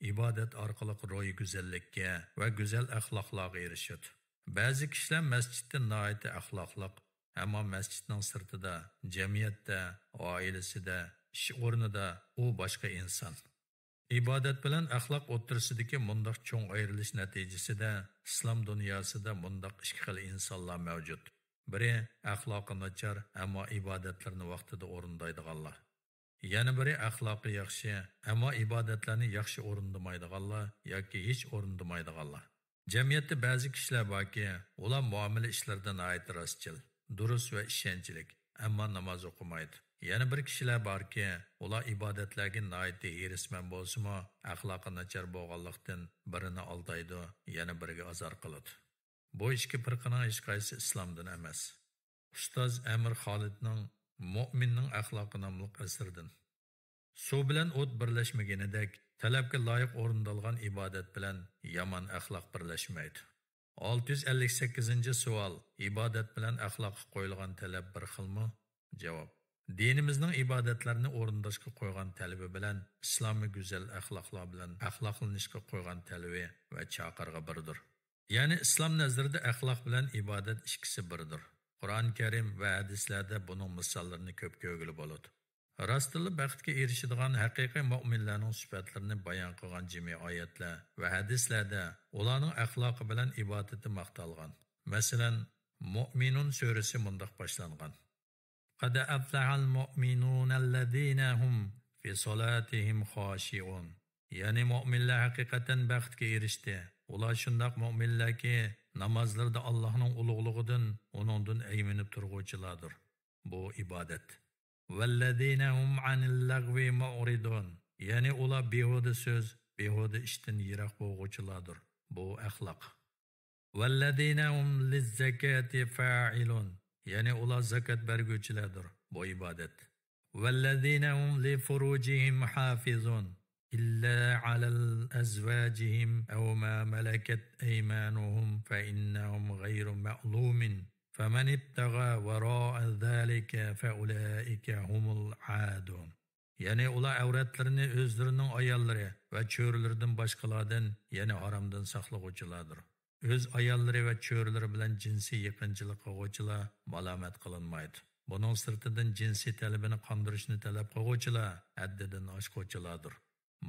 ئىبادەت ئارقىلىق روھىي گۈزەللىككە ۋە گۈزەل ئەخلاقلارغا ئېرىشىدۇ. بەزى كىشىلەر مەسچىتتە ناھايىتى ئەخلاقلىق، ئەمما مەسچىتنىڭ سىرتىدا، جەمئىيەتتە، ئائىلىسىدە، ئىش ئورنىدا ئۇ باشقا ئىنسان. ئىبادەت بىلەن ئەخلاق ئوتتۇرىسىدىكى مۇنداق چوڭ ئايرىلىش نەتىجىسىدە ئىسلام دۇنياسىدا مۇنداق ئىككى خىل ئىنسانلار مەۋجۇت. بىرى ئەخلاقى ناچار، ئەمما ئىبادەتلىرىنى ۋاقتىدا ئورۇندايدىغانلار. يەنە بىرى ئەخلاقى ياخشى، ئەمما ئىبادەتلەرنى ياخشى ئورۇندىمايدىغانلار ياكى ھېچ ئورۇندىمايدىغانلار. جەمئىيەتتە بەزى كىشىلەر باركى، ئۇلار مۇئامىلە ئىشلىرىدا ناھايىتى راستچىل، دۇرۇس ۋە ئىشەنچلىك، ئەمما ناماز ئوقۇمايدۇ. يەنە بىر كىشىلەر باركى، ئۇلار ئىبادەتلەرگە ناھايىتى ھېرىسمەن بولسىمۇ، ئەخلاقى ناچار بولغانلىقتىن، بىرىنى ئالدايدۇ، يەنە بىرىگە ئازار قىلىدۇ. بۇ ئىككى پىرقىنىڭ ھېچقايسىسى ئىسلامدىن ئەمەس. ئۇستاز ئەمىر خالىدنىڭ مۇئمىننىڭ ئەخلاقى ناملىق ئەسىرىدىن. سۇ بىلەن ئوت بىرلەشمىگىنىدەك، تەلەپكە لايىق ئورۇندالغان ئىبادەت بىلەن يامان ئەخلاق بىرلەشمەيدۇ. ئالتە يۈز ئەللىك سەككىزىنچى سوئال. ئىبادەت بىلەن ئەخلاققا قويۇلغان تەلەپ بىر خىلمۇ؟ جاۋاب. دىنىمىزنىڭ ئىبادەتلەرنى ئورۇنداشقا قويغان تەلىپى بىلەن ئىسلامىي گۈزەل ئەخلاقلار بىلەن ئەخلاقلىنىشقا قويغان تەلىپى ۋە چاقىرىقى بىردۇر. يەنى ئىسلام نەزىرىدە ئەخلاق بىلەن ئىبادەت ئىككىسى بىردۇر. قۇرئان كەرىم ۋە ھەدىسلەردە بۇنىڭ مىساللىرىنى كۆپ كۆرگىلى بولىدۇ. راستتىنلا بەختكە ئېرىشىدىغان ھەقىقىي مۆمىنلەرنىڭ سۈپەتلىرىنى بايان قىلغان جىمى ئايەتلەر ۋە ھەدىسلەردە ئۇلارنىڭ ئەخلاقى بىلەن ئىبادىتى ماختالغان. مەسىلەن، مۆمىنۇن سۈرىسى مۇنداق باشلانغان: قد أفلح المؤمنون الذين هم في صلاتهم خاشعون. يەنى مۆمىنلەر ھەقىقەتەن بەختكە ئېرىشتى. ئۇلار شۇنداق مۆمىنلەركى، نامازلىرىدا ئاللاھنىڭ ئۇلۇغلۇقىدىن، ئۇنىڭدىن ئەيمىنىپ تۇرغۇچىلاردۇر. بۇ ئىبادەت. والذين هم عن اللغو معرضون. يەنى ئۇلار بىھۇدە سۆز، بىھۇدە ئىشتىن يىراق بولغۇچىلاردۇر. بۇ ئەخلاق. والذين هم للزكاة فاعلون. يەنى ئۇلار زاكات بەرگۈچىلەردۇر. بۇ ئىبادەت. والذين هم لفروجهم حافظون إلا على أزواجهم أو ما ملكت أيمانهم فإنهم غير ملومين فمن ابتغى وراء ذلك فأولئك هم العادون. يەنى ئۇلار ئەۋرەتلىرىنى ئۆزلىرىنىڭ ئاياللىرى ۋە چۆرىلىرىدىن باشقىلاردىن، يەنى ھارامدىن ساقلىغۇچىلاردۇر. ئۆز ئاياللىرى ۋە چۆرىلىرى بىلەن جىنسىي يېقىنچىلىق قىلغۇچىلار مالامەت قىلىنمايدۇ. بۇنىڭ سىرتىدىن جىنسىي تەلىپىنى قاندۇرۇشنى تەلەپ قىلغۇچىلار ھەددىدىن ئاشقۇچىلاردۇر.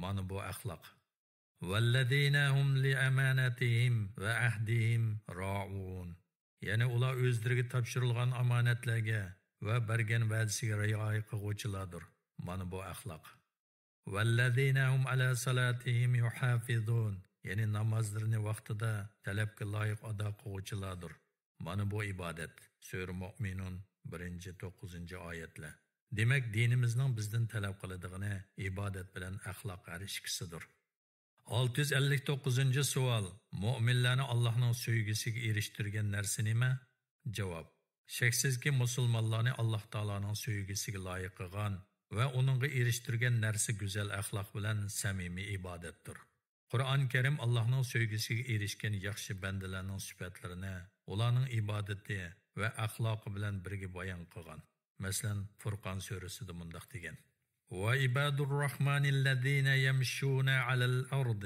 مانا بۇ ئەخلاق. والذين هم لأماناتهم وعهدهم راعون. يەنى ئۇلار ئۆزلىرىگە تاپشۇرۇلغان ئامانەتلەرگە ۋە بەرگەن ۋەدىسىگە رىئايە قىلغۇچىلاردۇر. مانا بۇ ئەخلاق. والذين هم على صلاتهم يحافظون. يەنى نامازلىرىنى ۋاقتىدا، تەلەپكە لايىق ئادا قىلغۇچىلاردۇر. مانا بۇ ئىبادەت. سۈرە مۆمىنۇن، بىرىنچى، توققۇزىنچى ئايەتلەر. دېمەك، دىنىمىزنىڭ بىزدىن تەلەپ قىلىدىغىنى ئىبادەت بىلەن ئەخلاق ھەر ئىككىسىدۇر. ئالتە يۈز ئەللىك توققۇزىنچى سوئال. مۆمىنلەرنى ئاللاھنىڭ سۆيگۈسىگە ئېرىشتۈرگەن نەرسە نېمە؟ جاۋاب. شەكسىزكى، مۇسۇلمانلارنى ئاللاھ تائالانىڭ سۆيگۈسىگە لايىق قىلغان ۋە ئۇنىڭغا ئېرىشتۈرگەن نەرسە گۈزەل ئەخلاق بىلەن سەمىمىي ئىبادەتتۇر. قۇرئان كەرىم ئاللاھنىڭ سۆيگۈسىگە ئېرىشكەن ياخشى بەندىلەرنىڭ سۈپەتلىرىنى ئۇلارنىڭ ئىبادىتى ۋە ئەخلاقى بىلەن بىرگە بايان قىلغان. مەسىلەن، فۇرقان سۈرىسىدە مۇنداق دېگەن: وعباد الرحمن الذين يمشون على الأرض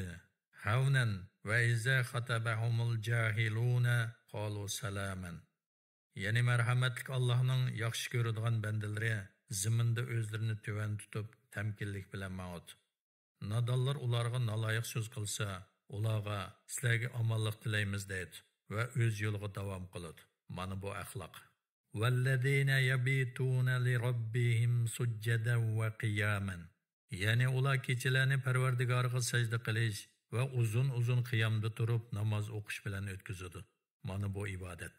هونا وإذا خاطبهم الجاهلون قالوا سلاما. يەنى مەرھەمەتلىك ئاللاھنىڭ ياخشى كۆرىدىغان بەندىلىرى زېمىندا ئۆزلىرىنى تۆۋەن تۇتۇپ، تەمكىنلىك بىلەن ماڭىدۇ. نادانلار ئۇلارغا نالايىق سۆز قىلسا، ئۇلارغا «سىلەرگە ئامانلىق تىلەيمىز» دەيدۇ ۋە ئۆز يولىغا داۋام قىلىدۇ. مانا بۇ ئەخلاق. والذين يبيتون لربهم سجدا وقياما. يەنى ئۇلار كېچىلەرنى پەرۋەردىگارىغا سەجدە قىلىش ۋە ئۇزۇن-ئۇزۇن قىيامدا تۇرۇپ ناماز ئوقۇش بىلەن ئۆتكۈزىدۇ. مانا بۇ ئىبادەت.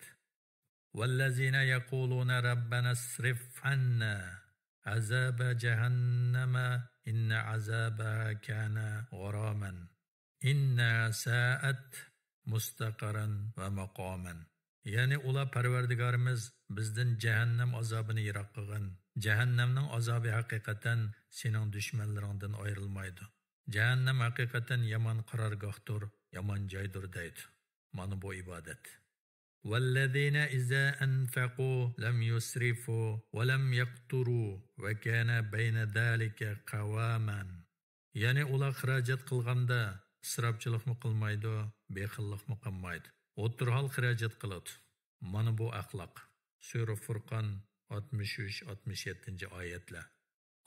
والذين يقولون ربنا اصرف عنا عذاب جهنم إن عذابها كان غراما إنها ساءت مستقرا ومقاما. يەنى ئۇلار: «پەرۋەردىگارىمىز، بىزدىن جەھەننەم ئازابىنى يىراق قىلغىن. جەھەننەمنىڭ ئازابى ھەقىقەتەن سېنىڭ دۈشمەنلىرىڭدىن ئايرىلمايدۇ. جەھەننەم ھەقىقەتەن يامان قارارگاھتۇر، يامان جايدۇر» دەيدۇ. مانا بۇ ئىبادەت. والذين إذا أنفقوا لم يسرفوا ولم يقتروا وكان بين ذلك قواما. يەنى ئۇلار خىراجەت قىلغاندا ئىسراپچىلىقمۇ قىلمايدۇ، بېخىللىقمۇ قىلمايدۇ. ئوتتۇرا ھال خىراجەت قىلىدۇ. مانا بۇ ئەخلاق. سۈرە فۇرقان، ئاتمىش ئۈچ، ئاتمىش يەتتىنچى ئايەتلەر.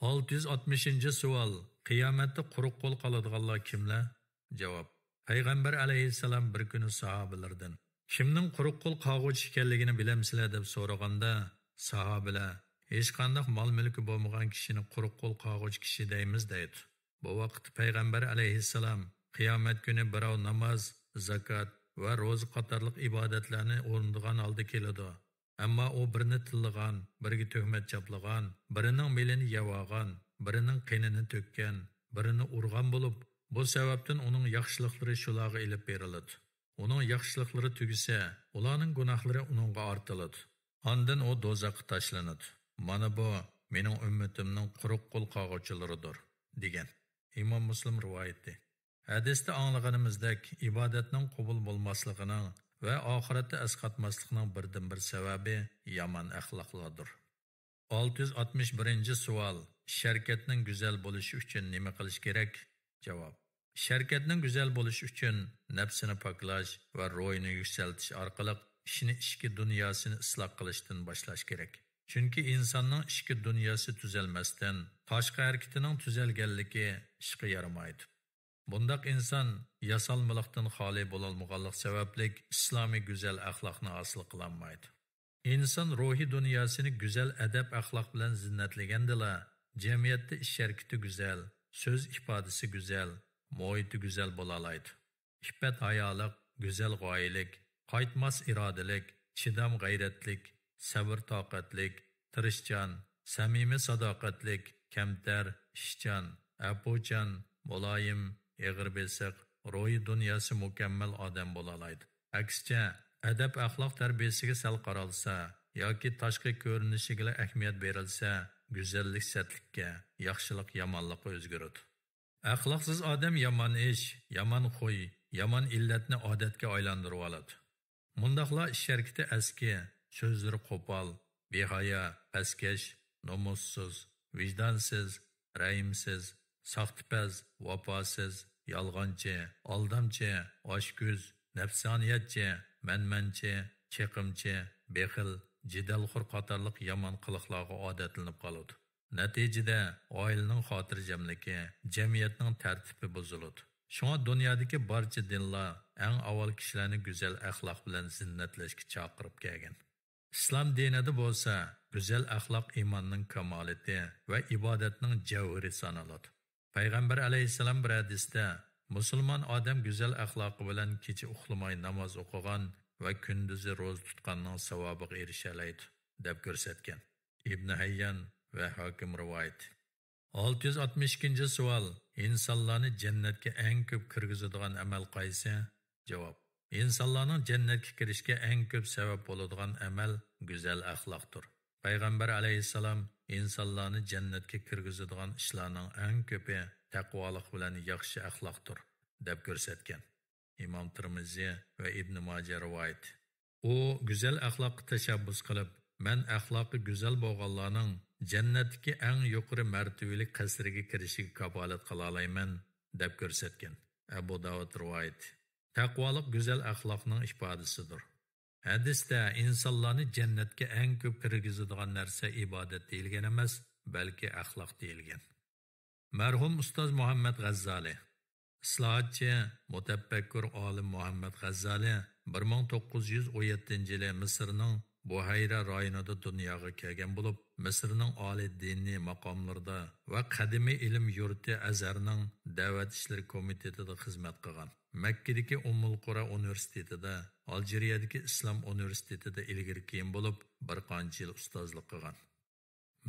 ئالتە يۈز ئاتمىشىنچى سوئال. قىيامەتتە قۇرۇق قول قالىدىغانلار كىملەر؟ جاۋاب. پەيغەمبەر ئەلەيھىسسالام بىر كۈنى ساھابىلىرىدىن، كىمنىڭ قۇرۇق قول قالغۇچى ئىكەنلىكىنى بىلەمسىلەر؟ دەپ سورىغاندا، ساھابىلەر، ھېچقانداق مال مۈلكى بولمىغان كىشىنى قۇرۇق قول قالغۇچى كىشى دەيمىز، دەيدۇ. بۇ ۋاقىتتا پەيغەمبەر ئەلەيھىسسالام، قىيامەت كۈنى بىراۋ ناماز، زاكات ۋە روزا قاتارلىق ئىبادەتلەرنى ئورۇندىغان ھالدا كېلىدۇ. ئەمما ئۇ بىرنى تىللىغان، بىرگە تۆھمەت چاپلىغان، بىرىنىڭ مېلىنى يەۋالغان، بىرىنىڭ قېنىنى تۆككەن، بىرىنى ئۇرغان بولۇپ، بۇ سەۋەبتىن ئۇنىڭ ياخشىلىقلىرى شۇلارغا ئېلىپ بېرىلىدۇ. ئۇنىڭ ياخشىلىقلىرى تۈگىسە، ئۇلارنىڭ گۇناھلىرى ئۇنىڭغا ئارتىلىدۇ. ئاندىن ئۇ دوزاخقا تاشلىنىدۇ. مانا بۇ مېنىڭ ئۈممىتىمنىڭ قۇرۇق قول قالغۇچىلىرىدۇر، دېگەن. ئىمام مۇسلىم رىۋايىتى. ھەدىستە ئاڭلىغىنىمىزدەك، ئىبادەتنىڭ قوبۇل بولماسلىقىنىڭ ۋە ئاخىرەتتە ئەسقاتماسلىقنىڭ بىردىنبىر سەۋەبى يامان ئەخلاقلاردۇر. ئالتە يۈز ئاتمىش بىرىنچى سوئال. ئىش-ھەرىكەتنىڭ گۈزەل بولۇشى ئۈچۈن نېمە قىلىش كېرەك؟ جاۋاب. ئىش-ھەرىكەتنىڭ گۈزەل بولۇشى ئۈچۈن نەپسىنى پاكلاش ۋە روھىنى يۈكسەلتىش ئارقىلىق ئىچىنى، ئىچكى دۇنياسىنى ئىسلاھ قىلىشتىن باشلاش كېرەك. چۈنكى ئىنساننىڭ ئىچكى دۇنياسى تۈزەلمەستىن، تاشقى ھەرىكىتىنىڭ تۈزەلگەنلىكى ئىشقا يارىمايدۇ. بۇنداق ئىنسان ياسالمىلىقتىن خالىي بولالمىغانلىق سەۋەبلىك ئىسلامىي گۈزەل ئەخلاقنى ھاسىل قىلالمايدۇ. ئىنسان روھىي دۇنياسىنى گۈزەل ئەدەپ-ئەخلاق بىلەن زىننەتلىگەندىلا، جەمئىيەتتە ئىش-ھەرىكىتى گۈزەل، سۆز ئىپادىسى گۈزەل، مۇھىتى گۈزەل بولالايدۇ. ئىپپەت-ھايالىق، گۈزەل غايىلىك، قايتماس ئىرادىلىك، چىدام-غەيرەتلىك، سەۋر-تاقەتلىك، تىرىشچان، سەمىمىي-ساداقەتلىك، كەمتەر، ئىشچان، ئەپۇچان، مۇلايىم، ئېغىر بېسىق، روھىي دۇنياسى مۇكەممەل ئادەم بولالايدۇ. ئەكسىچە، ئەدەپ-ئەخلاق تەربىيەسىگە سەل قارالسا ياكى تاشقى كۆرۈنۈشىگىلا ئەھمىيەت بېرىلسە، گۈزەللىك سەتلىككە، ياخشىلىق يامانلىققا ئۆزگىرىدۇ. ئەخلاقسىز ئادەم يامان ئىش، يامان خۇي، يامان ئىللەتنى ئادەتكە ئايلاندۇرۇۋالىدۇ. مۇنداقلار ئىش-ھەرىكىتى ئەسكى، سۆزلىرى قوپال، بىھايا، پەسكەش، نومۇسسىز، ۋىجدانسىز، رەھىمسىز، ساختىپەز، ۋاپاسىز، يالغانچى، ئالدامچى، ئاچكۆز، نەپسانىيەتچى، مەنمەنچى، چېقىمچى، بېخىل، جېدەلخور قاتارلىق يامان قىلىقلارغا ئادەتلىنىپ قالىدۇ. نەتىجىدە، ئائىلىنىڭ خاتىرجەملىكى، جەمئىيەتنىڭ تەرتىپى بۇزۇلىدۇ. شۇڭا دۇنيادىكى بارچە دىنلار ئەڭ ئاۋۋال كىشىلەرنى گۈزەل ئەخلاق بىلەن زىننەتلەشكە چاقىرىپ كەلگەن. ئىسلام دىنىدا بولسا گۈزەل ئەخلاق ئىماننىڭ كامالىتى ۋە ئىبادەتنىڭ جەۋھىرى سانىلىدۇ. پەيغەمبەر ئەلەيھىسسالام بىر ھەدىستە، مۇسۇلمان ئادەم گۈزەل ئەخلاقى بىلەن كېچە ئۇخلىماي ناماز ئوقۇغان ۋە كۈندۈزى روزا تۇتقاننىڭ ساۋابىغا ئېرىشەلەيدۇ، دەپ كۆرسەتكەن. ئىبنى ھەييان ۋە ھاكىم رىۋايىتى. ئالتە يۈز ئاتمىش ئىككىنچى سوئال. ئىنسانلارنى جەننەتكە ئەڭ كۆپ كىرگۈزىدىغان ئەمەل قايسى؟ جاۋاب. ئىنسانلارنىڭ جەننەتكە كىرىشكە ئەڭ كۆپ سەۋەب بولىدىغان ئەمەل گۈزەل ئەخلاقتۇر. پەيغەمبەر ئەلەيھىسسالام، ئىنسانلارنى جەننەتكە كىرگۈزىدىغان ئىشلارنىڭ ئەڭ كۆپى تەقۋالىق بىلەن ياخشى ئەخلاقتۇر، دەپ كۆرسەتكەن. ئىمام تىرمىزى ۋە ئىبنى ماجە رىۋايىتى. ئۇ گۈزەل ئەخلاققا تەشەببۇس قىلىپ، مەن ئەخلاقى گۈزەل بولغانلارنىڭ جەننەتتىكى ئەڭ يۇقىرى مەرتىۋىلىك قەسرىگە كىرىشىگە كاپالەت قىلالايمەن، دەپ كۆرسەتكەن. ئەبۇ داۋۇد رىۋايىتى. تەقۋالىق گۈزەل ئەخلاقنىڭ ئىپادىسىدۇر. ھەدىستە ئىنسانلارنى جەننەتكە ئەڭ كۆپ كىرگۈزىدىغان نەرسە ئىبادەت دېيىلگەن ئەمەس، بەلكى ئەخلاق دېيىلگەن. مەرھۇم ئۇستاز مۇھەممەد غەززالى. ئىسلاھاتچى، مۇتەپەككۇر ئالىم مۇھەممەد غەززالى بىر مىڭ توققۇز يۈز ئون يەتتىنچى يىلى مىسىرنىڭ بۇھەيرە رايونىدا دۇنياغا كەلگەن بولۇپ، مىسىرنىڭ ئالىي دىنىي ماقاملىرىدا ۋە قەدىمىي ئىلىم يۇرتى ئەزھەرنىڭ دەۋەت ئىشلىرى كومىتېتىدا خىزمەت قىلغان. مەككىدىكى ئۇممۇل قۇرا ئۇنىۋېرسىتېتىدا، ئالجىرىيەدىكى ئىسلام ئۇنىۋېرسىتېتىدا ئىلگىرى كېيىن بولۇپ، بىر قانچە يىل ئۇستازلىق قىلغان.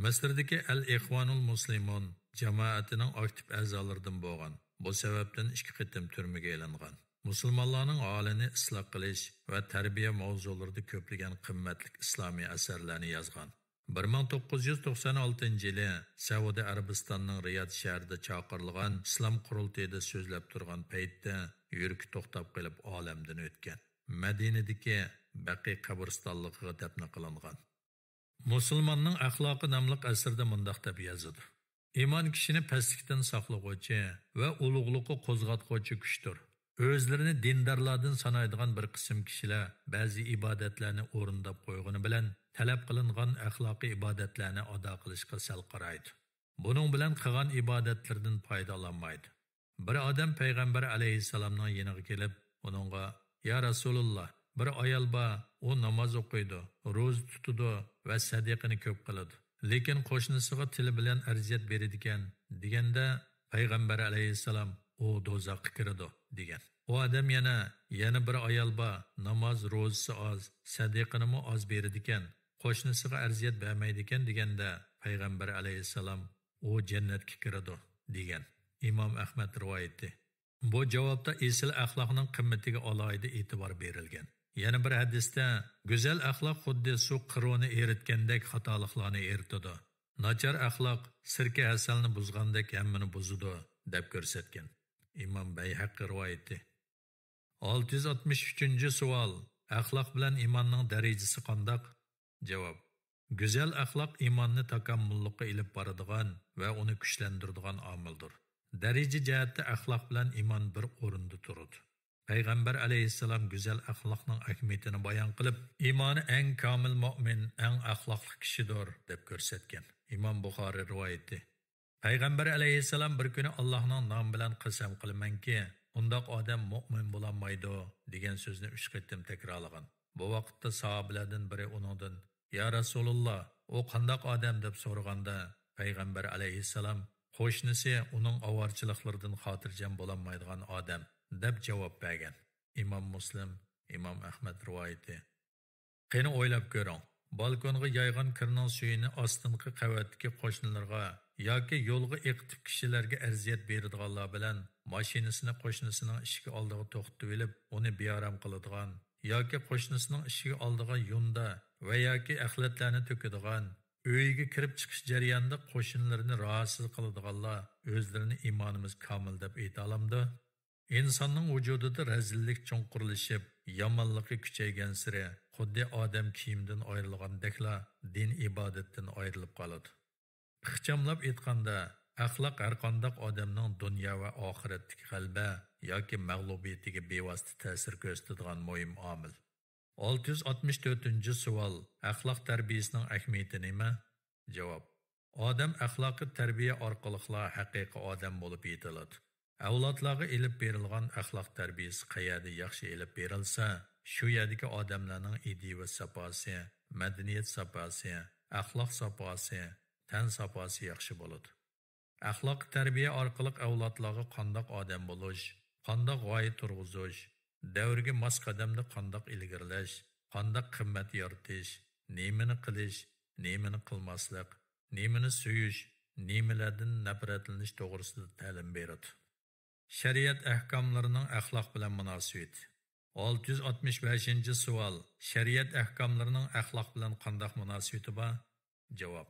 مىسىردىكى ئەل ئىخۋانۇل مۇسلىمۇن جامائىتىنىڭ ئاكتىپ ئەزالىرىدىن بولغان. بۇ سەۋەبتىن ئىككى قېتىم تۈرمىگە ئېلىنغان. مۇسۇلمانلارنىڭ ھالىنى ئىسلاھ قىلىش ۋە تەربىيە ماۋزۇلىرىدا كۆپلىگەن قىممەتلىك ئىسلامىي ئەسەرلەرنى يازغان. بىر مىڭ توققۇز يۈز توقسان ئالتىنچى يىلى سەئۇدى ئەرەبىستاننىڭ رىياد شەھىرىدە چاقىرىلغان ئىسلام قۇرۇلتىيىدا سۆزلەپ تۇرغان پەيتتە يۈرىكى توختاپ قېلىپ ئالەمدىن ئۆتكەن. مەدىنىدىكى بەقىي قەبرىستانلىقىغا دەپنە قىلىنغان. مۇسۇلماننىڭ ئەخلاقى ناملىق ئەسىرىدە مۇنداق دەپ يازىدۇ: ئىمان كىشىنى پەسلىكتىن ساقلىغۇچى ۋە ئۇلۇغلۇققا قوزغاتقۇچى كۈچتۇر. ئۆزلىرىنى دىندارلاردىن سانايدىغان بىر قىسىم كىشىلەر بەزى ئىبادەتلەرنى ئورۇنداپ قويغىنى بىلەن تەلەپ قىلىنغان ئەخلاقىي ئىبادەتلەرنى ئادا قىلىشقا سەل قارايدۇ. بۇنىڭ بىلەن قىلغان ئىبادەتلىرىدىن پايدا ئالالمايدۇ. بىر ئادەم پەيغەمبەر ئەلەيھىسسالامنىڭ يېنىغا كېلىپ، ئۇنىڭغا: «يا رەسۇلۇللا، بىر ئايال بار، ئۇ ناماز ئوقۇيدۇ، روزا تۇتىدۇ ۋە سەدىقىنى كۆپ قىلىدۇ. لېكىن قوشنىسىغا تىلى بىلەن ئەرزىيەت بېرىدىكەن» دېگەندە، پەيغەمبەر ئەلەيھىسسالام: «ئۇ دوزاخقا كىرىدۇ» دېگەن. ئۇ ئادەم يەنە: «يەنە بىر ئايال بار، ناماز، روزىسى ئاز، سەدىقىنىمۇ ئاز بېرىدىكەن، قوشنىسىغا ئەرزىيەت بەرمەيدىكەن» دېگەندە، پەيغەمبەر ئەلەيھىسسالام: «ئۇ جەننەتكە كىرىدۇ» دېگەن. ئىمام ئەخمەت رىۋايىتى. بۇ جاۋابتا ئېسىل ئەخلاقنىڭ قىممىتىگە ئالاھىدە ئېتىبار بېرىلگەن. يەنە بىر ھەدىستە: «گۈزەل ئەخلاق خۇددى سۇ قىرۇنى ئېرىتكەندەك خاتالىقلارنى ئېرىتىدۇ. ناچار ئەخلاق سىركە ھەسەلنى بۇزغاندەك ھەممىنى بۇزىدۇ» دەپ كۆرسەتكەن. ئىمام بەيھەقى رىۋايىتى. ئالتە يۈز ئاتمىش ئۈچىنچى سوئال: ئەخلاق بىلەن ئىماننىڭ دەرىجىسى قانداق؟ جاۋاب: گۈزەل ئەخلاق ئىماننى تاكامۇللۇققا ئېلىپ بارىدىغان ۋە ئۇنى كۈچلەندۈرىدىغان ئامىلدۇر. دەرىجە جەھەتتە ئەخلاق بىلەن ئىمان بىر ئورۇندا تۇرىدۇ. پەيغەمبەر ئەلەيھىسسالام گۈزەل ئەخلاقنىڭ ئەھمىيىتىنى بايان قىلىپ، ئىمانى ئەڭ كامىل مۆمىن ئەڭ ئەخلاقلىق كىشىدۇر، دەپ كۆرسەتكەن. ئىمام بۇخارى رىۋايىتى. پەيغەمبەر ئەلەيھىسسالام بىر كۈنى: «ئاللاھنىڭ نامى بىلەن قەسەم قىلىمەنكى، ئۇنداق ئادەم مۆمىن بولالمايدۇ» دېگەن سۆزنى ئۈچ قېتىم تەكرارلىغان. بۇ ۋاقىتتا ساھابىلەردىن بىرى ئۇنىڭدىن: «يا رەسۇلۇللا، ئۇ قانداق ئادەم؟» دەپ سورىغاندا، پەيغەمبەر ئەلەيھىسسالام: «قوشنىسى ئۇنىڭ ئاۋارىچىلىقلىرىدىن خاتىرجەم بولالمايدىغان ئادەم» دەپ جاۋاب بەرگەن. ئىمام مۇسلىم، ئىمام ئەخمەت رىۋايىتى. قېنى ئويلاپ كۆرۈڭ، بالكونغا يايغان كىرنىڭ سۈيىنى ئاستىنقى قەۋەتتىكى قوشنىلىرىغا ياكى يولغا ئېقىتىپ كىشىلەرگە ئەرزىيەت بېرىدىغانلار بىلەن ماشىنىسىنى قوشنىسىنىڭ ئىشىكى ئالدىغا توختىتىۋېلىپ، ئۇنى بىئارام قىلىدىغان ياكى قوشنىسىنىڭ ئىشىكى ئالدىغا يۇندا ۋە ياكى ئەخلەتلەرنى تۆكىدىغان، ئۆيىگە كىرىپ چىقىش جەريانىدا قوشنىلىرىنى راھەتسىز قىلىدىغانلار ئۆزلىرىنى ئىمانىمىز كامىل دەپ ئېيتالامدۇ؟ ئىنساننىڭ ۋۇجۇدىدا رەزىللىك چوڭقۇرلىشىپ، يامانلىقى كۈچەيگەنسېرى، خۇددى ئادەم كىيىمدىن ئايرىلغاندەكلا، دىن ئىبادەتتىن ئايرىلىپ قالىدۇ. ئىخچاملاپ ئېيتقاندا، ئەخلاق ھەرقانداق ئادەمنىڭ دۇنيا ۋە ئاخىرەتتىكى غەلىبە ياكى مەغلۇبىيىتىگە بىۋاسىتە تەسىر كۆرسىتىدىغان مۇھىم ئامىل. ئالتە يۈز ئاتمىش تۆتىنچى سوئال: ئەخلاق تەربىيىسىنىڭ ئەھمىيىتى نېمە؟ جاۋاب: ئادەم ئەخلاقىي تەربىيە ئارقىلىقلا ھەقىقىي ئادەم بولۇپ يېتىلىدۇ. ئەۋلادلارغا ئېلىپ بېرىلغان ئەخلاق تەربىيىسى قەيەردە ياخشى ئېلىپ بېرىلسە، شۇ يەردىكى ئادەملەرنىڭ ئىدىيە ساپاسى، مەدەنىيەت ساپاسى، ئەخلاق ساپاسى، تەن ساپاسى ياخشى بولىدۇ. ئەخلاقىي تەربىيە ئارقىلىق ئەۋلادلارغا قانداق ئادەم بولۇش، قانداق غايە تۇرغۇزۇش، دەۋرگە ماس قەدەمدە قانداق ئىلگىرىلەش، قانداق قىممەت يارىتىش، نېمىنى قىلىش، نېمىنى قىلماسلىق، نېمىنى سۆيۈش، نېمىلەردىن نەپرەتلىنىش توغرىسىدا تەلىم بېرىدۇ. شەرىئەت ئەھكاملىرىنىڭ ئەخلاق بىلەن مۇناسىۋىتى. ئالتە يۈز ئاتمىش بەشىنچى سوئال: شەرىئەت ئەھكاملىرىنىڭ ئەخلاق بىلەن قانداق مۇناسىۋىتى بار؟ جاۋاب: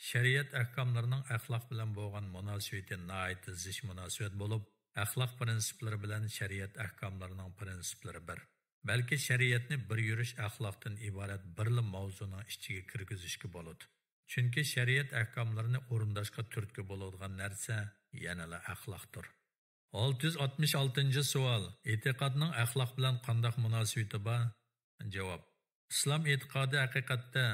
شەرىئەت ئەھكاملىرىنىڭ ئەخلاق بىلەن بولغان مۇناسىۋىتى ناھايىتى زىچ مۇناسىۋەت بولۇپ، ئەخلاق پىرىنسىپلىرى بىلەن شەرىئەت ئەھكاملىرىنىڭ پىرىنسىپلىرى بىر. بەلكى شەرىئەتنى بىر يۈرۈش ئەخلاقتىن ئىبارەت بىرلا ماۋزۇنىڭ ئىچىگە كىرگۈزۈشكە بولىدۇ. چۈنكى شەرىئەت ئەھكاملىرىنى ئورۇنداشقا تۈرتكە بولىدىغان نەرسە يەنىلا ئەخلاقتۇر. ئالتە يۈز ئاتمىش ئالتىنچى سوئال: ئېتىقادنىڭ ئەخلاق بىلەن قانداق مۇناسىۋىتى بار؟ جاۋاب: ئىسلام ئېتىقادى ھەقىقەتتە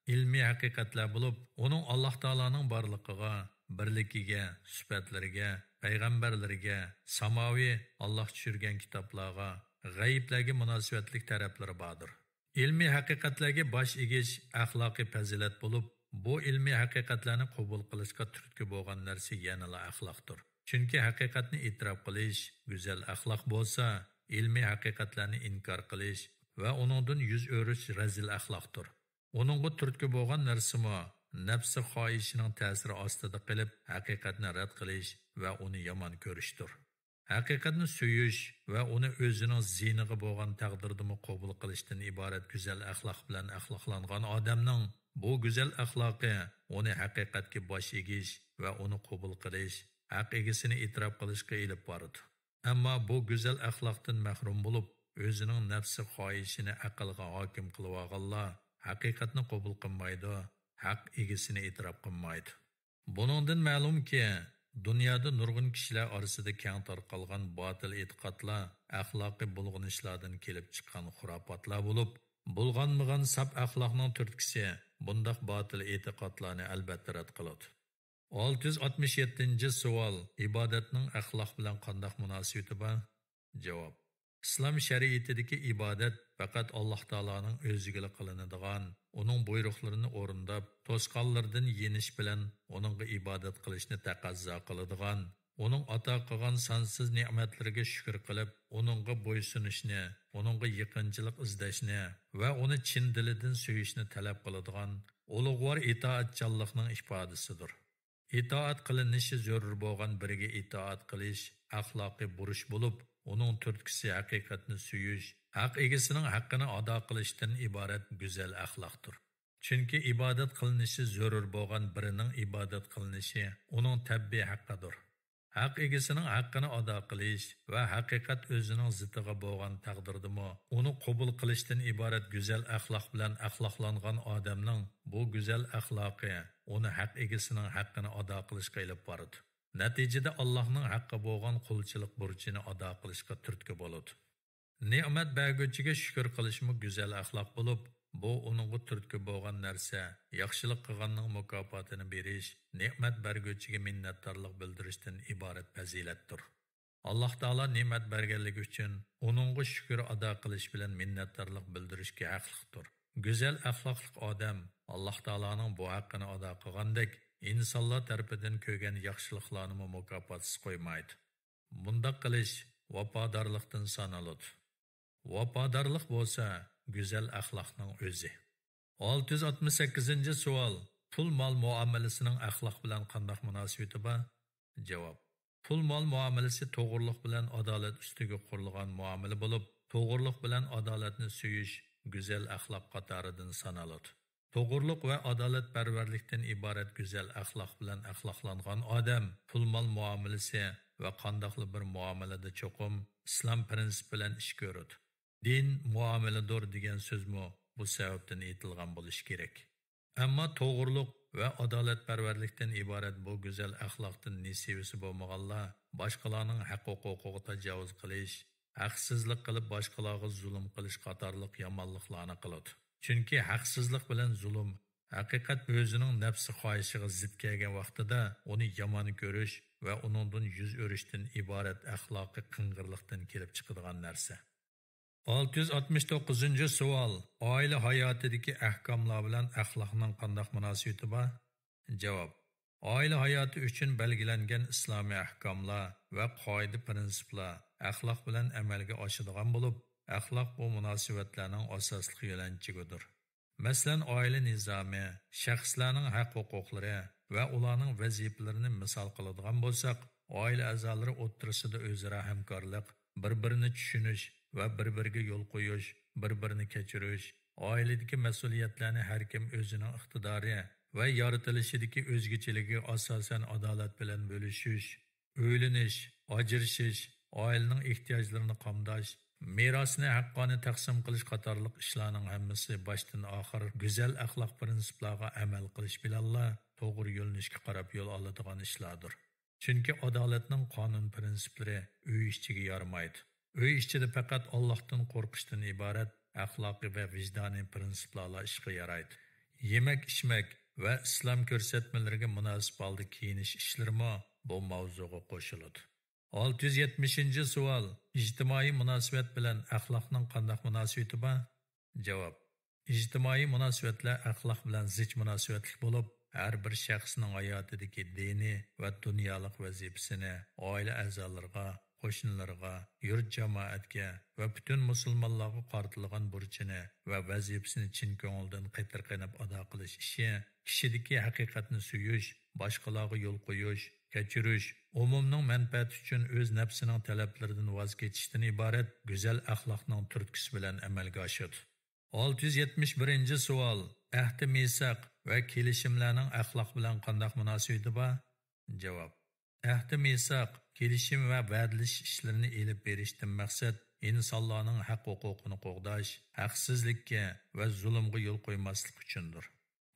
ئىلمىي ھەقىقەتلەر بولۇپ، ئۇنىڭ ئاللاھ تائالانىڭ بارلىقىغا، بىرلىكىگە، سۈپەتلىرىگە، پەيغەمبەرلىرىگە، ساماۋىي ئاللاھ چۈشۈرگەن كىتابلارغا، غەيىبلەرگە مۇناسىۋەتلىك تەرەپلىرى باردۇر. ئىلمىي ھەقىقەتلەرگە باش ئېگىش ئەخلاقىي پەزىلەت بولۇپ، بۇ ئىلمىي ھەقىقەتلەرنى قوبۇل قىلىشقا تۈرتكە بولغان نەرسە يەنىلا ئەخلاقتۇر. چۈنكى ھەقىقەتنى ئېتىراپ قىلىش، گۈزەل ئەخلاق بولسا، ئىلمىي ھەقىقەتلەرنى ئىنكار قىلىش ۋە ئۇنىڭدىن يۈز ئۆرۈش رەزىل ئەخلاقتۇر. ئۇنىڭغا تۈرتكە بولغان نەرسىمۇ نەپسى خاھىشىنىڭ تەسىرى ئاستىدا قېلىپ، ھەقىقەتنى رەت قىلىش ۋە ئۇنى يامان كۆرۈشتۇر. ھەقىقەتنى سۆيۈش ۋە ئۇنى ئۆزىنىڭ زىيىنىغا بولغان تەقدىردىمۇ قوبۇل قىلىشتىن ئىبارەت گۈزەل ئەخلاق بىلەن ئەخلاقلانغان ئادەمنىڭ بۇ گۈزەل ئەخلاقى ئۇنى ھەقىقەتكە باش ئېگىش ۋە ئۇنى قوبۇل قىلىش، ھەق ئىگىسىنى ئېتىراپ قىلىشقا ئېلىپ بارىدۇ. ئەمما بۇ گۈزەل ئەخلاقتىن مەھرۇم بولۇپ، ئۆزىنىڭ نەپسى خاھىشىنى ئەقىلغا ھاكىم قىلىۋالغانلار ھەقىقەتنى قوبۇل قىلمايدۇ، ھەق ئىگىسىنى ئېتىراپ قىلمايدۇ. بۇنىڭدىن مەلۇمكى، دۇنيادا نۇرغۇن كىشىلەر ئارىسىدا كەڭ تارقالغان باتىل ئېتىقادلار ئەخلاقىي بۇلغىنىشلاردىن كېلىپ چىققان خۇراپاتلار بولۇپ، بۇلغانمىغان ساپ ئەخلاقنىڭ تۈرتكىسى بۇنداق باتىل ئېتىقادلارنى ئەلۋەتتە رەت قىلىدۇ. ئالتە يۈز ئاتمىش يەتتىنچى سوئال، ئىبادەتنىڭ ئەخلاق بىلەن قانداق مۇناسىۋىتى بار؟ جاۋاب. ئىسلام شەرىئىتىدىكى ئىبادەت پەقەت ئاللاھ تائالانىڭ ئۆزىگىلا قىلىنىدىغان، ئۇنىڭ بۇيرۇقلىرىنى ئورۇنداپ، توسقانلىرىدىن يېنىش بىلەن ئۇنىڭغا ئىبادەت قىلىشنى تەقەززا قىلىدىغان، ئۇنىڭ ئاتا قىلغان سانسىز نېمەتلىرىگە شۈكۈر قىلىپ، ئۇنىڭغا بويسۇنۇشنى، ئۇنىڭغا يېقىنچىلىق ئىزدەشنى ۋە ئۇنى چىن دىلىدىن سۆيۈشنى تەلەپ قىلىدىغان ئۇلۇغۋار ئىتائەتچانلىقنىڭ ئىپادىسىدۇر. ئىتائەت قىلىنىشى زۆرۈر بولغان بىرىگە ئىتائەت قىلىش ئەخلاقىي بۇرچ بولۇپ، ئۇنىڭ تۈرتكىسى ھەقىقەتنى سۆيۈش، ھەق ئىگىسىنىڭ ھەققىنى ئادا قىلىشتىن ئىبارەت گۈزەل ئەخلاقتۇر. چۈنكى ئىبادەت قىلىنىشى زۆرۈر بولغان بىرىنىڭ ئىبادەت قىلىنىشى ئۇنىڭ تەبىئىي ھەققىدۇر. ھەق ئىگىسىنىڭ ھەققىنى ئادا قىلىش ۋە ھەقىقەت ئۆزىنىڭ زىتىغا بولغان تەقدىردىمۇ ئۇنى قوبۇل قىلىشتىن ئىبارەت گۈزەل ئەخلاق بىلەن ئەخلاقلانغان ئادەمنىڭ بۇ گۈزەل ئەخلاقى ئۇنى ھەق ئىگىسىنىڭ ھەققىنى ئادا قىلىشقا ئېلىپ بارىدۇ. نەتىجىدە ئاللاھنىڭ ھەققى بولغان قۇلچىلىق بۇرچىنى ئادا قىلىشقا تۈرتكە بولىدۇ. نېمەت بەرگۈچىگە شۈكۈر قىلىشمۇ گۈزەل ئەخلاق بولۇپ، بۇ ئۇنىڭغا تۈرتكە بولغان نەرسە، ياخشىلىق قىلغاننىڭ مۇكاپاتىنى بېرىش، نېمەت بەرگۈچىگە مىننەتدارلىق بىلدۈرۈشتىن ئىبارەت پەزىلەتتۇر. ئاللاھ تائالا نېمەت بەرگەنلىكى ئۈچۈن ئۇنىڭغا شۈكۈر ئادا قىلىش بىلەن مىننەتدارلىق بىلدۈرۈشكە ھەقلىقتۇر. گۈزەل ئەخلاقلىق ئادەم ئاللاھ تائالانىڭ بۇ ھەققىنى ئادا قىلغاندەك، ئىنسانلار تەرىپىدىن كۆرگەن ياخشىلىقلارنىمۇ مۇكاپاتسىز قويمايدۇ. بۇنداق قىلىش ۋاپادارلىقتىن سانىلىدۇ. ۋاپادارلىق بولسا گۈزەل ئەخلاقنىڭ ئۆزى. ئالتە يۈز ئاتمىش سەككىزىنچى سوئال، پۇل مال مۇئامىلىسىنىڭ ئەخلاق بىلەن قانداق مۇناسىۋىتى بار؟ جاۋاب. پۇل مال مۇئامىلىسى توغرىلىق بىلەن ئادالەت ئۈستىگە قۇرۇلغان مۇئامىلە بولۇپ، توغرىلىق بىلەن ئادالەتنى سۆيۈش گۈزەل ئەخلاق قاتارىدىن سانىلىدۇ. توغرىلىق ۋە ئادالەتپەرۋەرلىكتىن ئىبارەت گۈزەل ئەخلاق بىلەن ئەخلاقلانغان ئادەم پۇل مال مۇئامىلىسى ۋە قانداقلا بىر مۇئامىلىدە چوقۇم ئىسلام پرىنسىپى بىلەن ئىش كۆرىدۇ. دىن مۇئامىلىدۇر دېگەن سۆزمۇ بۇ سەۋەبتىن ئېيتىلغان بولۇشى كېرەك. ئەمما توغرىلىق ۋە ئادالەتپەرۋەرلىكتىن ئىبارەت بۇ گۈزەل ئەخلاقتىن نېسىۋىسى بولمىغانلار باشقىلارنىڭ ھەق ھوقۇقىغا تاجاۋۇز قىلىش، ھەقسىزلىق قىلىپ باشقىلارغا زۇلۇم قىلىش قاتارلىق يامانلىقلارنى قىلىدۇ. چۈنكى ھەقسىزلىق بىلەن زۇلۇم ھەقىقەت ئۆزىنىڭ نەپسى خاھىشىغا زىت كەلگەن ۋاقتىدا ئۇنى يامان كۆرۈش ۋە ئۇنىڭدىن يۈز ئۆرۈشتىن ئىبارەت ئەخلاقىي قىڭغىرلىقتىن كېلىپ چىقىدىغان نەرسە. ئالتە يۈز ئاتمىش توققۇزىنچى سوئال، ئائىلە ھاياتىدىكى ئەھكاملار بىلەن ئەخلاقنىڭ قانداق مۇناسىۋىتى بار؟ جاۋاب. ئائىلە ھاياتى ئۈچۈن بەلگىلەنگەن ئىسلامىي ئەھكاملار ۋە قائىدە پىرىنسىپلار ئەخلاق بىلەن ئەمەلگە ئاشىدىغان بولۇپ، ئەخلاق بۇ مۇناسىۋەتلەرنىڭ ئاساسلىق يۆلەنچۈكىدۇر. مەسىلەن، ئائىلە نىزامى، شەخسلەرنىڭ ھەق ھوقۇقلىرى ۋە ئۇلارنىڭ ۋەزىپىلىرىنى مىسال قىلىدىغان بولساق، ئائىلە ئەزالىرى ئوتتۇرىسىدا ئۆزئارا ھەمكارلىق، بىر-بىرىنى چۈشىنىش ۋە بىر-بىرىگە يول قويۇش، بىر-بىرىنى كەچۈرۈش، ئائىلىدىكى مەسئۇلىيەتلەرنى ھەر كىم ئۆزىنىڭ ئىقتىدارى ۋە يارىتىلىشىدىكى ئۆزگىچىلىكىگە ئاساسەن ئادالەت بىلەن بۆلۈشۈش، ئۆيلىنىش، ئاجرىشىش، ئائىلىنىڭ ئېھتىياجلىرىنى قامداش، مىراسنى ھەققانىي تەقسىم قىلىش قاتارلىق ئىشلارنىڭ ھەممىسى باشتىن ئاخىر گۈزەل ئەخلاق پىرىنسىپلارغا ئەمەل قىلىش بىلەنلا توغرا يۆنىلىشكە قاراپ يول ئالىدىغان ئىشلاردۇر. چۈنكى ئادالەتنىڭ قانۇن پىرىنسىپلىرى ئۆي ئىچىگە يارىمايدۇ. ئۆي ئىچىدە پەقەت ئاللاھتىن قورقۇشتىن ئىبارەت ئەخلاقىي ۋە ۋىجدانىي پىرىنسىپلارلا ئىشقا يارايدۇ. يېمەك-ئىچمەك ۋە ئىسلام كۆرسەتمىلىرىگە مۇناسىپ ھالدا كىيىنىش ئىشلىرىمۇ بۇ ماۋزۇغا قوشۇلىدۇ. ئالتە يۈز يەتمىشىنچى سوئال، ئىجتىمائىي مۇناسىۋەت بىلەن ئەخلاقنىڭ قانداق مۇناسىۋىتى بار؟ جاۋاب. ئىجتىمائىي مۇناسىۋەتلەر ئەخلاق بىلەن زىچ مۇناسىۋەتلىك بولۇپ، ھەر بىر شەخسنىڭ ھاياتىدىكى دىنىي ۋە دۇنيالىق ۋەزىپىسىنى ئائىلە ئەزالىرىغا، قوشنىلىرىغا، يۇرت جامائەتكە ۋە پۈتۈن مۇسۇلمانلارغا قارىتىلغان بۇرچىنى ۋە ۋەزىپىسىنى چىن كۆڭۈلدىن قېتىرقىنىپ ئادا قىلىش ئىشى كىشىدىكى ھەقىقەتنى سۆيۈش، باشقىلارغا يول قويۇش، كەچۈرۈش، ئومۇمنىڭ مەنپەئەتى ئۈچۈن ئۆز نەپسىنىڭ تەلەپلىرىدىن ۋاز كېچىشتىن ئىبارەت گۈزەل ئەخلاقنىڭ تۈرتكىسى بىلەن ئەمەلگە ئاشىدۇ. ئالتە يۈز يەتمىش بىرىنچى سوئال، ئەھدى مىساق ۋە كېلىشىملەرنىڭ ئەخلاق بىلەن قانداق مۇناسىۋىتى بار؟ جاۋاب. ئەھدى مىساق، كېلىشىم ۋە ۋەدىلىشىش ئىشلىرىنى ئېلىپ بېرىشتىن مەقسەت ئىنسانلارنىڭ ھەق ھوقۇقىنى قوغداش، ھەقسىزلىككە ۋە زۇلۇمغا يول قويماسلىق ئۈچۈندۇر.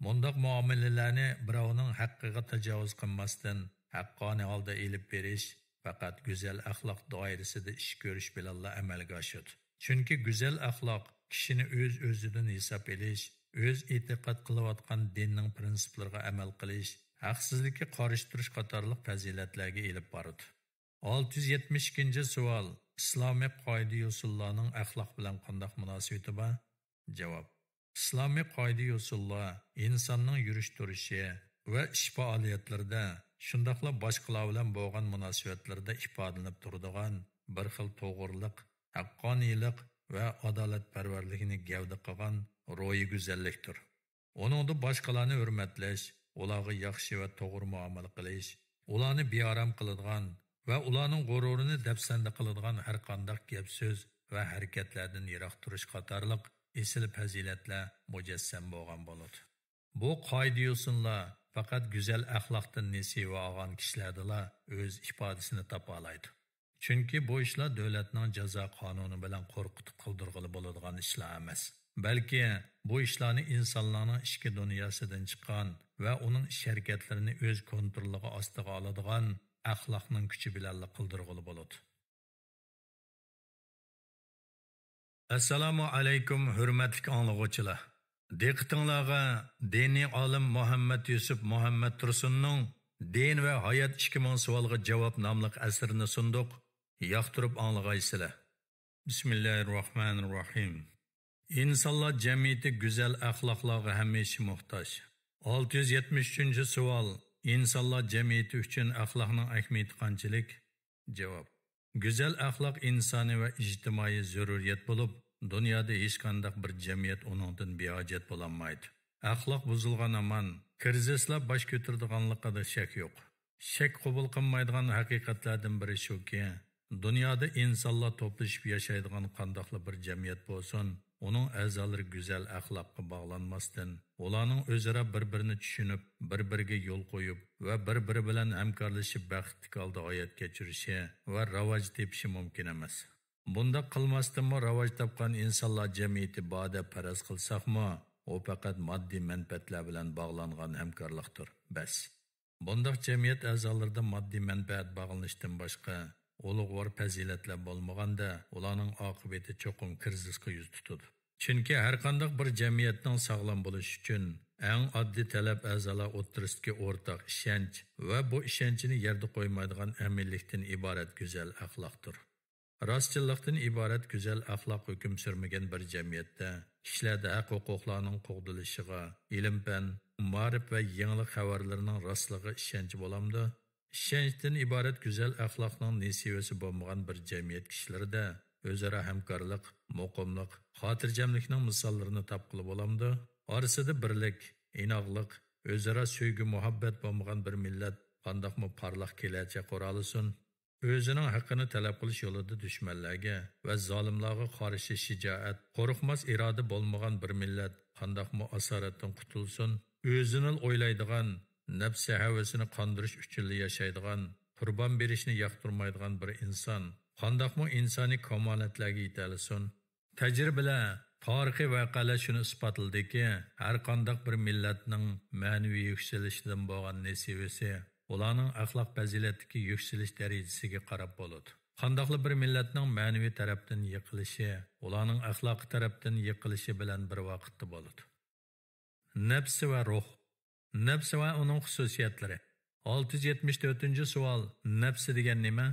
مۇنداق مۇئامىلىلەرنى بىراۋنىڭ ھەققىگە تاجاۋۇز قىلماستىن، ھەققانىي ھالدا ئېلىپ بېرىش پەقەت گۈزەل ئەخلاق دائىرىسىدە ئىش كۆرۈش بىلەنلا ئەمەلگە ئاشىدۇ. چۈنكى گۈزەل ئەخلاق كىشىنى ئۆز-ئۆزىدىن ھېساب ئېلىش، ئۆز ئېتىقاد قىلىۋاتقان دىننىڭ پىرىنسىپلىرىغا ئەمەل قىلىش، ھەقسىزلىككە قارشى تۇرۇش قاتارلىق پەزىلەتلەرگە ئېلىپ بارىدۇ. ئالتە يۈز يەتمىش ئىككىنچى سوئال، ئىسلامىي قائىدە-يوسۇنلارنىڭ ئەخلاق بىلەن قانداق مۇناسىۋىتى بار؟ جاۋاب، ئىسلامىي قائىدە-يوسۇنلار ئىنساننىڭ يۈرۈش-تۇرۇشى ۋە ئىش-پائالىيەتلىرىدە، شۇنداقلا باشقىلار بىلەن بولغان مۇناسىۋەتلىرىدە ئىپادىلىنىپ تۇرىدىغان بىر خىل توغرىلىق، ھەققانىيلىق ۋە ئادالەتپەرۋەرلىكنى گەۋدە قىلغان روھىي گۈزەللىكتۇر. ئۇنىڭدا باشقىلارنى ھۆرمەتلەش، ئۇلارغا ياخشى ۋە توغرا مۇئامىلە قىلىش، ئۇلارنى بىئارام قىلىدىغان ۋە ئۇلارنىڭ غۇرۇرىنى دەپسەندە قىلىدىغان ھەرقانداق گەپ-سۆز ۋە ھەرىكەتلەردىن يىراق تۇرۇش قاتارلىق ئېسىل پەزىلەتلەر مۇجەسسەم بولغان بولىدۇ. بۇ قائىدە-يوسۇنلار پەقەت گۈزەل ئەخلاقتىن نېسىۋە ئالغان كىشىلەردىلا ئۆز ئىپادىسىنى تاپالايدۇ. چۈنكى بۇ ئىشلار دۆلەتنىڭ جازا قانۇنى بىلەن قورقۇتۇپ قىلدۇرغىلى بولىدىغان ئىشلار ئەمەس. بەلكى بۇ ئىشلارنى ئىنسانلارنىڭ ئىچكى دۇنياسىدىن چىققان ۋە ئۇنىڭ ئىش-ھەرىكەتلىرىنى ئۆز كونترولىغا ئاستىغا ئالىدىغان ئەخلاقنىڭ كۈچى بىلەنلا قىلدۇرغىلى بولىدۇ. ئەسسالامۇ ئەلەيكۇم، ھۆرمەتلىك ئاڭلىغۇچىلار! دىققىتىڭلارغا دىنىي ئالىم مۇھەممەد يۈسۈپ مۇھەممەد تۇرسۇننىڭ دىن ۋە ھايات ئىككى مىڭ سوئالغا جاۋاب ناملىق ئەسىرىنى سۇندۇق. ياقتۇرۇپ ئاڭلىغايسىلەر. بىسمىللاھىرراھمانىرراھىم. ئىنسانلار جەمئىيىتى گۈزەل ئەخلاقلارغا ھەمىشە موھتاج. ئالتە يۈز يەتمىش ئۈچىنچى سوئال، ئىنسانلار جەمئىيىتى ئۈچۈن ئەخلاقنىڭ ئەھمىيىتى قانچىلىك؟ جاۋاب، گۈزەل ئەخلاق ئىنسانىي ۋە ئىجتىمائىي زۆرۈرىيەت بولۇپ، دۇنيادا ھېچقانداق بىر جەمئىيەت ئۇنىڭدىن بىھاجەت بولالمايدۇ. ئەخلاق بۇزۇلغان ھامان، كىرىزىسلار باش كۆتۈرىدىغانلىقىدا شەك يوق. شەك قوبۇل قىلمايدىغان ھەقىقەتلەردىن بىرى شۇكى، دۇنيادا ئىنسانلار توپلىشىپ ياشايدىغان قانداقلا بىر جەمئىيەت بولسۇن، ئۇنىڭ ئەزالىرى گۈزەل ئەخلاققا باغلانماستىن، ئۇلارنىڭ ئۆزئارا بىر-بىرىنى چۈشىنىپ، بىر-بىرىگە يول قويۇپ ۋە بىر-بىرى بىلەن ھەمكارلىشىپ بەختلىك ھالدا ھايات كەچۈرۈشى ۋە راۋاج تېپىشى مۇمكىن ئەمەس. بۇنداق قىلماستىنمۇ راۋاج تاپقان ئىنسانلار جەمئىيىتى بار دەپ پەرەز قىلساقمۇ، ئۇ پەقەت ماددىي مەنپەئەتلەر بىلەن باغلانغان ھەمكارلىقتۇر، بەس. بۇنداق جەمئىيەت ئەزالىرىدا ماددىي مەنپەئەت باغلىنىشتىن باشقا ئۇلۇغۋار پەزىلەتلەر بولمىغاندا، ئۇلارنىڭ ئاقىۋىتى چوقۇم كىرىزىسقا يۈز تۇتىدۇ. چۈنكى ھەرقانداق بىر جەمئىيەتنىڭ ساغلام بولۇشى ئۈچۈن ئەڭ ئاددىي تەلەپ ئەزالار ئوتتۇرىسىدىكى ئورتاق ئىشەنچ ۋە بۇ ئىشەنچنى يەردە قويمايدىغان ئەمىنلىكتىن ئىبارەت گۈزەل ئەخلاقتۇر. راستچىللىقتىن ئىبارەت گۈزەل ئەخلاق ھۆكۈم سۈرمىگەن بىر جەمئىيەتتە كىشىلەردە ھەق-ھوقۇقلارنىڭ قوغدىلىشىغا، ئىلىم-پەن، مائارىپ ۋە يېڭىلىق خەۋەرلىرىنىڭ راستلىقىغا ئىشەنچ بولامدۇ؟ ئىشەنچتىن ئىبارەت گۈزەل ئەخلاقنىڭ نېسىۋىسى بولمىغان بىر جەمئىيەت كىشىلىرىدە ئۆزئارا ھەمكارلىق، مۇقىملىق، خاتىرجەملىكنىڭ مىساللىرىنى تاپقىلى بولامدۇ؟ ئارىسىدا بىرلىك، ئىناقلىق، ئۆزئارا سۆيگۈ-مۇھەببەت بولمىغان بىر مىللەت قانداقمۇ پارلاق كېلەچەك قۇرالىسۇن؟ ئۆزىنىڭ ھەققىنى تەلەپ قىلىش يولىدا دۈشمەنلەرگە ۋە زالىملارغا قارشى شىجائەت، قورقماس ئىرادە بولمىغان بىر مىللەت قانداقمۇ ئاسارەتتىن قۇتۇلسۇن؟ ئۆزىنىلا ئويلايدىغان، نەپسى ھەۋىسىنى قاندۇرۇش ئۈچۈنلا ياشايدىغان، قۇربان بېرىشنى ياقتۇرمايدىغان بىر ئىنسان قانداقمۇ ئىنسانىي كامالەتلەرگە يېتەلىسۇن؟ تەجرىبىلەر، تارىخىي ۋەقەلەر شۇنى ئىسپاتلىدىكى، ھەرقانداق بىر مىللەتنىڭ مەنىۋى يۈكسىلىشىدىن بولغان نېسىۋىسى ئۇلارنىڭ ئەخلاق پەزىلەتتىكى يۈكسىلىش دەرىجىسىگە قاراپ بولىدۇ. قانداقلا بىر مىللەتنىڭ مەنىۋى تەرەپتىن يىقىلىشى ئۇلارنىڭ ئەخلاقىي تەرەپتىن يىقىلىشى بىلەن بىر ۋاقىتتا بولىدۇ. نەپسى ۋە روھ. نەپسى ۋە ئۇنىڭ خۇسۇسىيەتلىرى. ئالتە يۈز يەتمىش تۆتىنچى سوئال، نەپسى دېگەن نېمە؟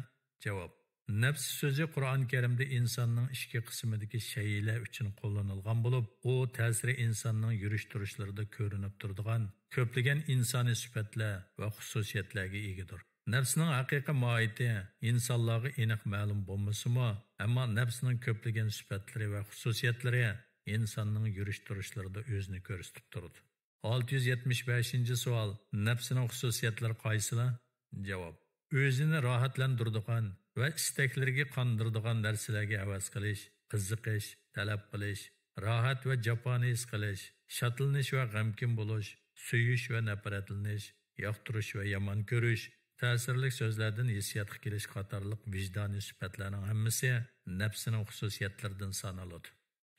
جاۋاب. نەپسى سۆزى قۇرئان كەرىمدە ئىنساننىڭ ئىچكى قىسمىدىكى شەيئىلەر ئۈچۈن قوللىنىلغان بولۇپ، ئۇ تەسىرى ئىنساننىڭ يۈرۈش-تۇرۇشلىرىدا كۆرۈنۈپ تۇرىدىغان كۆپلىگەن ئىنسانىي سۈپەتلەر ۋە خۇسۇسىيەتلەرگە ئىگىدۇر. نەپسىنىڭ ھەقىقىي ماھىيىتى ئىنسانلارغا ئېنىق مەلۇم بولمىسىمۇ، ئەمما نەپسىنىڭ كۆپلىگەن سۈپەتلىرى ۋە خۇسۇسىيەتلىرى ئىنساننىڭ يۈرۈش-تۇرۇشلىرىدا ئۆزىنى كۆرسىتىپ تۇرىدۇ. ئالتە يۈز يەتمىش بەشىنچى سوئال، نەپسىنىڭ خۇسۇسىيەتلىرى قايسىلار؟ جاۋاب. ئۆزىنى راھەتلەندۈرىدىغان ۋە ئىستەكلىرىگە قاندۇرىدىغان نەرسىلەرگە ھەۋەس قىلىش، قىزىقىش، تەلەپ قىلىش، راھەت ۋە جاپانى ھېس قىلىش، شادلىنىش ۋە غەمكىن بولۇش، سۆيۈش ۋە نەپرەتلىنىش، ياقتۇرۇش ۋە يامان كۆرۈش، تەسىرلىك سۆزلەردىن ھېسسىياتقا كېلىش قاتارلىق ۋىجدانىي سۈپەتلەرنىڭ ھەممىسى نەپسىنىڭ خۇسۇسىيەتلىرىدىن سانىلىدۇ.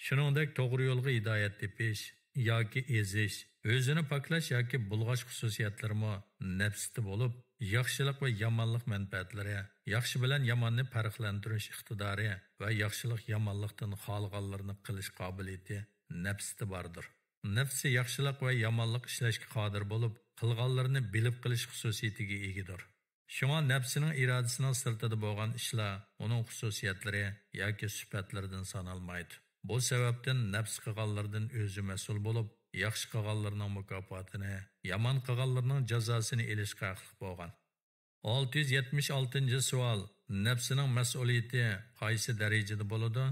شۇنىڭدەك توغرا يولغا ھىدايەت تېپىش ياكى ئېزىش، ئۆزىنى پاكلاش ياكى بۇلغاش خۇسۇسىيەتلىرىمۇ نەپستە بولۇپ، ياخشىلىق ۋە يامانلىق مەنپەئەتلىرى، ياخشى بىلەن ياماننى پەرقلەندۈرۈش ئىقتىدارى ۋە ياخشىلىق يامانلىقتىن خالىغانلىرىنى قىلىش قابىلىيىتى نەپستە باردۇر. نەپسى ياخشىلىق ۋە يامانلىق ئىشلەشكە قادىر بولۇپ، قىلغانلىرىنى بىلىپ قىلىش خۇسۇسىيىتىگە ئىگىدۇر. شۇڭا نەپسىنىڭ ئىرادىسىنىڭ سىرتىدا بولغان ئىشلار ئۇنىڭ خۇسۇسىيەتلىرى ياكى سۈپەتلىرىدىن سانالمايدۇ. بۇ سەۋەبتىن نەپس قىلغانلىرىدىن ئۆزى مەسئۇل بولۇپ، ياخشى قىلغانلىرىنىڭ مۇكاپاتىنى، يامان قىلغانلىرىنىڭ جازاسىنى ئېلىشقا ھەقلىق بولغان. ئالتە يۈز يەتمىش ئالتىنچى سوئال. نەپسىنىڭ مەسئۇلىيىتى قايسى دەرىجىدە بولىدۇ؟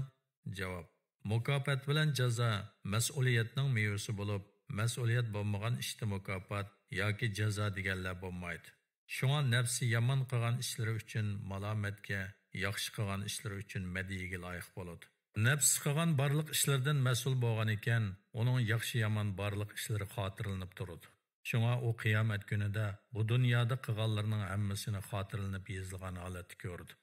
جاۋاب. مۇكاپات بىلەن جازا مەسئۇلىيەتنىڭ مېۋىسى بولۇپ، مەسئۇلىيەت بولمىغان ئىشتا مۇكاپات ياكى جازا دېگەنلەر بولمايدۇ. شۇڭا نەپسى يامان قىلغان ئىشلىرى ئۈچۈن مالامەتكە، ياخشى قىلغان ئىشلىرى ئۈچۈن مەدھىيەگە لايىق بولىدۇ. نەپسى قىلغان بارلىق ئىشلىرىدىن مەسئۇل بولغان ئىكەن، ئۇنىڭ ياخشى-يامان بارلىق ئىشلىرى خاتىرىلىنىپ تۇرىدۇ. شۇڭا ئۇ قىيامەت كۈنىدە بۇ دۇنيادا قىلغانلىرىنىڭ ھەممىسىنى خاتىرىلىنىپ يېزىلغان ھالەتتە كۆرىدۇ.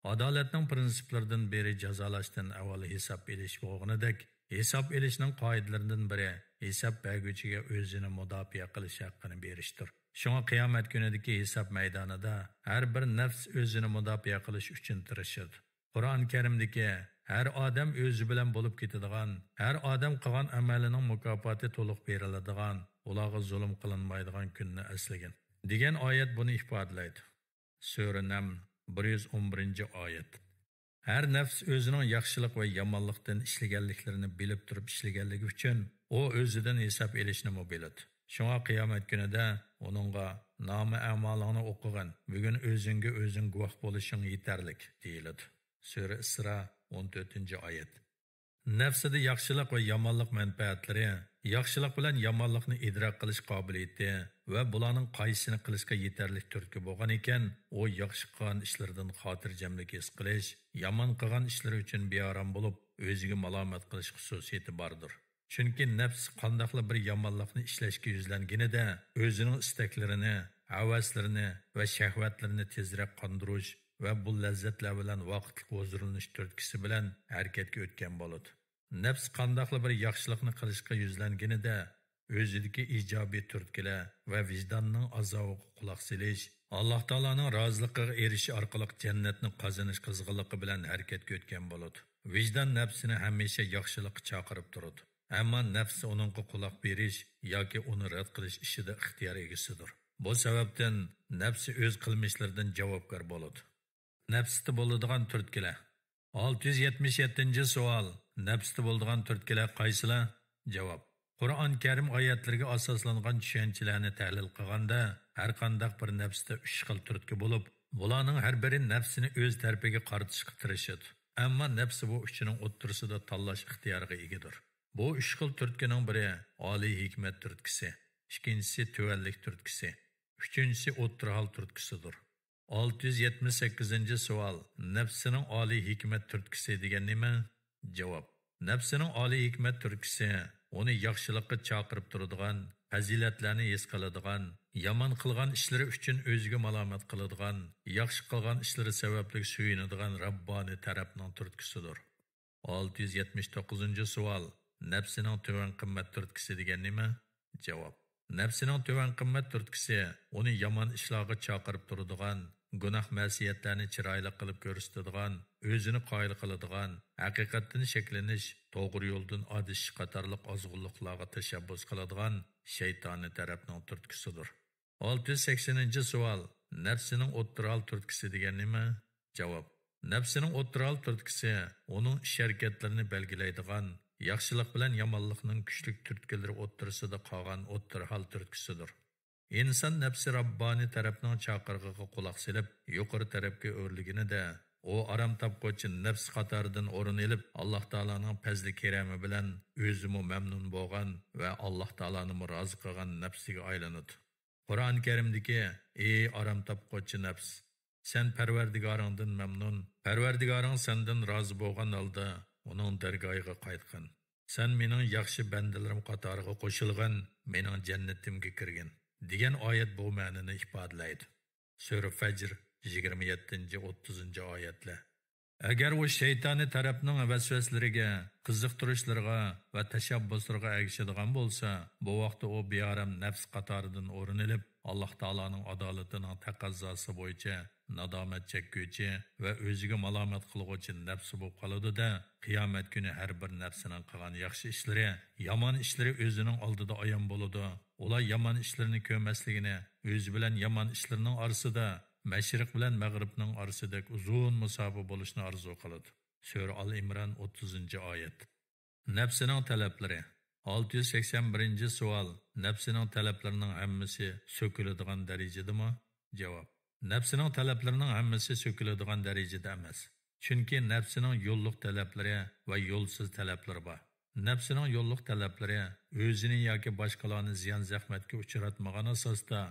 ئادالەتنىڭ پرىنسىپلىرىدىن بىرى جازالاشتىن ئاۋۋال ھېساب ئېلىش بولغىنىدەك، ھېساب ئېلىشنىڭ قائىدىلىرىدىن بىرى ھېساب بەرگۈچىگە ئۆزىنى مۇداپىئە قىلىش ھەققىنى بېرىشتۇر. شۇڭا قىيامەت كۈنىدىكى ھېساب مەيدانىدا ھەر بىر نەپس ئۆزىنى مۇداپىئە قىلىش ئۈچۈن تىرىشىدۇ. قۇرئان كەرىمدىكى «ھەر ئادەم ئۆزى بىلەن بولۇپ كېتىدىغان، ھەر ئادەم قىلغان ئەمەلىنىڭ مۇكاپاتى تولۇق بېرىلىدىغان، ئۇلارغا زۇلۇم قىلىنمايدىغان كۈننى ئەسلىگىن» دېگەن ئايەت بۇنى ئىپادىلەيدۇ. سۈرە نەمل، بىر يۈز ئون بىرىنچى ئايەت. ھەر نەپس ئۆزىنىڭ ياخشىلىق ۋە يامانلىقتىن ئىشلىگەنلىكلىرىنى بىلىپ تۇرۇپ ئىشلىگەنلىكى ئۈچۈن، ئۇ ئۆزىدىن ھېساب ئېلىشنىمۇ بىلىدۇ. شۇڭا قىيامەت كۈنىدە ئۇنىڭغا «نامە ئەمالىڭنى ئوقۇغىن، بۈگۈن ئۆزۈڭگە ئۆزۈڭ گۇۋاھ بولۇشۇڭ يېتەرلىك» دېيىلىدۇ. سۈرە ئىسرا، ئون تۆتىنچى ئايەت. نەپسىدە ياخشىلىق ۋە يامانلىق مەنپەئەتلىرى، ياخشىلىق بىلەن يامانلىقنى ئىدراك قىلىش قابىلىيىتى ۋە بۇلارنىڭ قايسىسىنى قىلىشقا يېتەرلىك تۈرتكە بولغان ئىكەن، ئۇ ياخشى قىلغان ئىشلىرىدىن خاتىرجەملىك ھېس قىلىش، يامان قىلغان ئىشلىرى ئۈچۈن بىئارام بولۇپ، ئۆزىگە مالامەت قىلىش خۇسۇسىيىتى باردۇر. چۈنكى نەپس قانداقلا بىر يامانلىقنى ئىشلەشكە يۈزلەنگىنىدە، ئۆزىنىڭ ئىستەكلىرىنى، ھەۋەسلىرىنى ۋە شەھۋەتلىرىنى تېزرەك قاندۇرۇش ۋە بۇ لەززەتلەر بىلەن ۋاقىتلىق ھۇزۇرلىنىش تۈرتكىسى بىلەن ھەرىكەتكە ئۆتكەن بولىدۇ. نەپس قانداقلا بىر ياخشىلىقنى قىلىشقا يۈزلەنگىنىدە، ئۆزىدىكى ئىجابىي تۈرتكىلەر ۋە ۋىجداننىڭ ئازابىغا قۇلاق سېلىش، ئاللاھ تائالانىڭ رازىلىقىغا ئېرىشىش ئارقىلىق جەننەتنى قازىنىش قىزغىنلىقى بىلەن ھەرىكەتكە ئۆتكەن بولىدۇ. ۋىجدان نەپسىنى ھەمىشە ياخشىلىققا چاقىرىپ تۇرىدۇ. ئەمما نەپسى ئۇنىڭغا قۇلاق بېرىش ياكى ئۇنى رەت قىلىش ئىشىدا ئىختىيار ئىگىسىدۇر. بۇ سەۋەبتىن نەپسى ئۆز قىلمىشلىرىدىن جاۋابكار بولىدۇ. نەپستە بولىدىغان تۈرتكىلەر. ئالتە يۈز يەتمىش يەتتىنچى سوئال. نەپستە بولىدىغان تۈرتكىلەر قايسىلار؟ جاۋاب. قۇرئان كەرىم ئايەتلىرىگە ئاساسلانغان چۈشەنچىلەرنى تەھلىل قىلغاندا، ھەر قانداق بىر نەپستە ئۈچ خىل تۈرتكە بولۇپ، بۇلارنىڭ ھەر بىرى نەپسىنى ئۆز تەرىپىگە قارىتىشقا تىرىشىدۇ. ئەمما نەپسى بۇ ئۈچىنىڭ ئوتتۇرىسىدا تاللاش ئىختىيارىغا ئىگىدۇر. بۇ ئۈچ خىل تۈرتكىنىڭ بىرى ئالىي ھېكمەت تۈرتكىسى، ئىككىنچىسى تۆۋەنلىك تۈرتكىسى، ئۈچىنچىسى ئوتتۇرا ھال تۈرتكىسىدۇر. ئالتە يۈز يەتمىش سەككىزىنچى سوئال. نەپسىنىڭ ئالىي ھېكمەت تۈرتكىسى دېگەن نېمە؟ جاۋاب. نەپسىنىڭ ئالىي ھېكمەت تۈرتكىسى ئۇنى ياخشىلىققا چاقىرىپ تۇرىدىغان، پەزىلەتلەرنى ھېس قىلىدىغان، يامان قىلغان ئىشلىرى ئۈچۈن ئۆزىگە مالامەت قىلىدىغان، ياخشى قىلغان ئىشلىرى سەۋەبلىك سۆيۈنىدىغان رەببانىي تەرەپنىڭ تۈرتكىسىدۇر. ئالتە يۈز يەتمىش توققۇزىنچى سوئال. نەپسىنىڭ تۆۋەن قىممەت تۈرتكىسى دېگەن نېمە؟ جاۋاب. نەپسىنىڭ تۆۋەن قىممەت تۈرتكىسى ئۇنى يامان ئىشلارغا چاقىرىپ تۇرىدىغان، گۇناھ مەسىيەتلەرنى چىرايلىق قىلىپ كۆرسىتىدىغان، ئۆزىنى قايىل قىلىدىغان، ھەقىقەتتىن شەكلىنىش، توغرا يولدىن ئادىشىش قاتارلىق ئازغۇنلۇقلارغا تەشەببۇس قىلىدىغان شەيتانىي تەرەپنىڭ تۈرتكىسىدۇر. ئالتە يۈز سەكسىنىنچى سوئال. نەپسىنىڭ ئوتتۇرا ھال تۈرتكىسى دېگەن نېمە؟ جاۋاب. نەپسىنىڭ ئوتتۇرا ھال تۈرتكىسى ئۇنىڭ ئىش-ھەرىكەتلىرىنى بەلگىلەيدىغان، ياخشىلىق بىلەن يامانلىقنىڭ كۈچلۈك تۈرتكىلىرى ئوتتۇرىسىدا قالغان ئوتتۇرا ھال تۈرتكىسىدۇر. ئىنسان نەپسى رەببانىي تەرەپنىڭ چاقىرىقىغا قۇلاق سېلىپ، يۇقىرى تەرەپكە ئۆرلىگىنىدە، ئۇ ئارام تاپقۇچى نەپس قاتارىدىن ئورۇن ئېلىپ، ئاللاھ تائالانىڭ پەزلى كېرەمى بىلەن ئۆزىمۇ مەمنۇن بولغان ۋە ئاللاھ تائالانىمۇ رازى قىلغان نەپسىگە ئايلىنىدۇ. قۇرئان كەرىمدىكى، ئى ئارام تاپقۇچى نەپس! سەن پەرۋەردىگارىڭدىن مەمنۇن، پەرۋەردىگارىڭ سەندىن رازى بولغان ھالدا ئۇنىڭ دەرگاھىغا قايتقىن. سەن مېنىڭ ياخشى بەندىلىرىم قاتارىغا قوشۇلغىن، مېنىڭ جەننىتىمگە كىرگىن، دېگەن ئايەت بۇ مەنىنى ئىپادىلەيدۇ. سۈرە فەجر، يىگىرمە يەتتىنچى، ئوتتۇزىنچى ئايەتلەر. ئەگەر ئۇ شەيتانىي تەرەپنىڭ ۋەسۋەسىلىرىگە، قىزىقتۇرۇشلىرىغا ۋە تەشەببۇسلىرىغا ئەگىشىدىغان بولسا، بۇ ۋاقىتتا ئۇ بىئارام نەپس قاتارىدىن ئورۇن ئېلىپ، ئاللاھ تائالانىڭ ئادالىتىنىڭ تەقەززاسى بويىچە نادامەت چەككۈچى ۋە ئۆزىگە مالامەت قىلغۇچى نەپسى بولۇپ قالىدۇ-دە، قىيامەت كۈنى ھەر بىر نەپسىنىڭ قىلغان ياخشى ئىشلىرى، يامان ئىشلىرى ئۆزىنىڭ ئالدىدا ئايان بولىدۇ. ئۇلار يامان ئىشلىرىنى كۆرمەسلىكىنى، ئۆزى بىلەن يامان ئىشلىرىنىڭ ئارىسىدا مەشرىق بىلەن مەغرىبنىڭ ئارىسىدەك ئۇزۇن مۇساپە بولۇشنى ئارزۇ قىلىدۇ. سۈرە ئال ئىمران، ئوتتۇزىنچى ئايەت. نەپسىنىڭ تەلەپلىرى. ئالتە يۈز سەكسەن بىرىنچى سوئال، نەپسىنىڭ تەلەپلىرىنىڭ ھەممىسى سۆكۈلىدىغان دەرىجىدىمۇ؟ جاۋاب. نەپسىنىڭ تەلەپلىرىنىڭ ھەممىسى سۆكۈلىدىغان دەرىجىدە ئەمەس. چۈنكى نەپسىنىڭ يوللۇق تەلەپلىرى ۋە يولسىز تەلەپلىرى بار. نەپسىنىڭ يوللۇق تەلەپلىرى ئۆزىنى ياكى باشقىلارنى زىيان-زەخمەتكە ئۇچراتمىغان ئاساستا،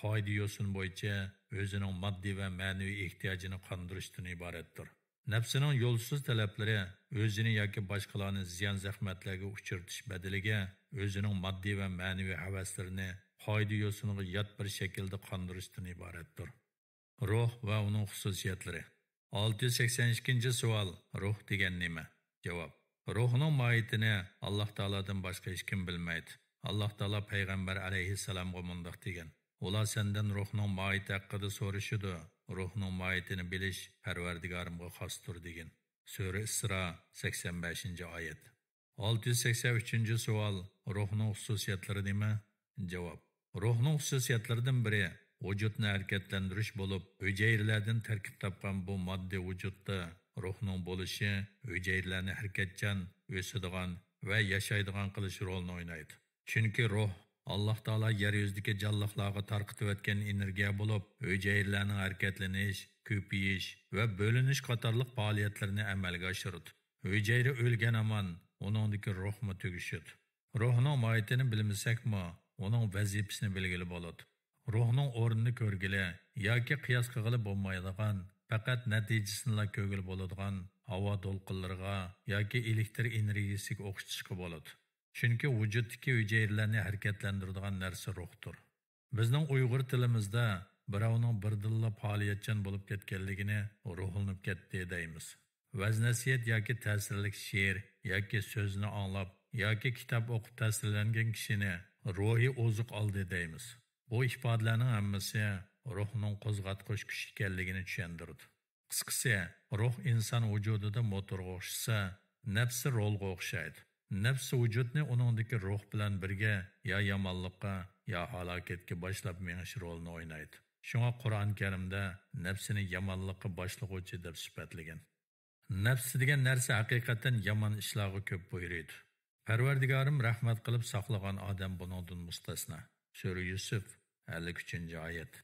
قائىدە-يوسۇن بويىچە ئۆزىنىڭ ماددىي ۋە مەنىۋى ئېھتىياجىنى قاندۇرۇشتىن ئىبارەتتۇر. نەپسىنىڭ يولسىز تەلەپلىرى ئۆزىنى ياكى باشقىلارنى زىيان-زەخمەتلەرگە ئۇچرىتىش بەدىلىگە، ئۆزىنىڭ ماددىي ۋە مەنىۋى ھەۋەسلىرىنى قائىدە-يوسۇنغا يات بىر شەكىلدە قاندۇرۇشتىن ئىبارەتتۇر. روھ ۋە ئۇنىڭ خۇسۇسىيەتلىرى. ئالتە يۈز سەكسەن ئىككىنچى سوئال، روھ دېگەن نېمە؟ جاۋاب. روھنىڭ ماھىيىتىنى ئاللاھ تائالادىن باشقا ھېچكىم بىلمەيدۇ. ئاللاھ تائالا پەيغەمبەر ئەلەيھىسسالامغا مۇنداق دېگەن: «ئۇلار سەندىن روھنىڭ ماھىيىتى ھەققىدە سورىشىدۇ. روھنىڭ ماھىيىتىنى بىلىش پەرۋەردىگارىمغا خاستۇر» دېگەن. سۈرە ئىسرا، سەكسەن بەشىنچى ئايەت. ئالتە يۈز سەكسەن ئۈچىنچى سوئال، روھنىڭ خۇسۇسىيەتلىرى نېمە؟ جاۋاب. روھنىڭ خۇسۇسىيەتلىرىدىن بىرى ۋۇجۇدنى ھەرىكەتلەندۈرۈش بولۇپ، ھۈجەيرىلەردىن تەركىب تاپقان بۇ ماددىي ۋۇجۇدتا روھنىڭ بولۇشى ھۈجەيرىلەرنى ھەرىكەتچان، ئۆسىدىغان ۋە ياشايدىغان قىلىش رولىنى ئوينايدۇ. چۈنكى روھ ئاللاھ تائالا يەر يۈزىدىكى جانلىقلارغا تارقىتىۋەتكەن ئېنېرگىيە بولۇپ، ھۈجەيرىلەرنىڭ ھەرىكەتلىنىش، كۆپىيىش ۋە بۆلۈنۈش قاتارلىق پائالىيەتلىرىنى ئەمەلگە ئاشۇرىدۇ. ھۈجەيرە ئۆلگەن ھامان ئۇنىڭدىكى روھمۇ تۈگىشىدۇ. روھنىڭ ماھىيىتىنى بىلمىسەكمۇ، ئۇنىڭ ۋەزىپىسىنى بىلگىلى بولىدۇ. روھنىڭ ئورنىنى كۆرگىلى ياكى قىياس قىلغىلى بولمايدىغان، پەقەت نەتىجىسىنىلا كۆرگىلى بولىدىغان ھاۋا دولقۇنلىرىغا ياكى ئېلېكتر ئېنېرگىيىسىگە ئوخشىتىشقا بولىدۇ. چۈنكى ۋۇجۇدتىكى ھۈجەيرىلەرنى ھەرىكەتلەندۈرىدىغان نەرسە روھتۇر. بىزنىڭ ئۇيغۇر تىلىمىزدا بىراۋنىڭ بىردىنلا پائالىيەتچان بولۇپ كەتكەنلىكىنى روھلىنىپ كەتتى دەيمىز. ۋەز-نەسىھەت ياكى تەسىرلىك شېئىر ياكى سۆزنى ئاڭلاپ ياكى كىتاب ئوقۇپ تەسىرلەنگەن كىشىنى روھىي ئوزۇق ئالدى دەيمىز. بۇ ئىپادىلەرنىڭ ھەممىسى روھنىڭ قوزغاتقۇچ كۈچ ئىكەنلىكىنى چۈشەندۈرىدۇ. قىسقىسى، روھ ئىنسان ۋۇجۇدىدا موتورغا ئوخشىسا، نەپسى رولغا ئوخشايدۇ. نەپسى ۋۇجۇدنى ئۇنىڭدىكى روھ بىلەن بىرگە يا يامانلىققا، يا ھالاكەتكە باشلاپ مېڭىش رولىنى ئوينايدۇ. شۇڭا قۇرئان كەرىمدە نەپسىنى يامانلىققا باشلىغۇچى دەپ سۈپەتلىگەن. نەپس دېگەن نەرسە ھەقىقەتەن يامان ئىشلارغا كۆپ بۇيرۇيدۇ. پەرۋەردىگارىم رەھمەت قىلىپ ساقلىغان ئادەم بۇنىڭدىن مۇستەسنا. سۈرە يۈسۈف، ئەللىك ئۈچىنچى ئايەت.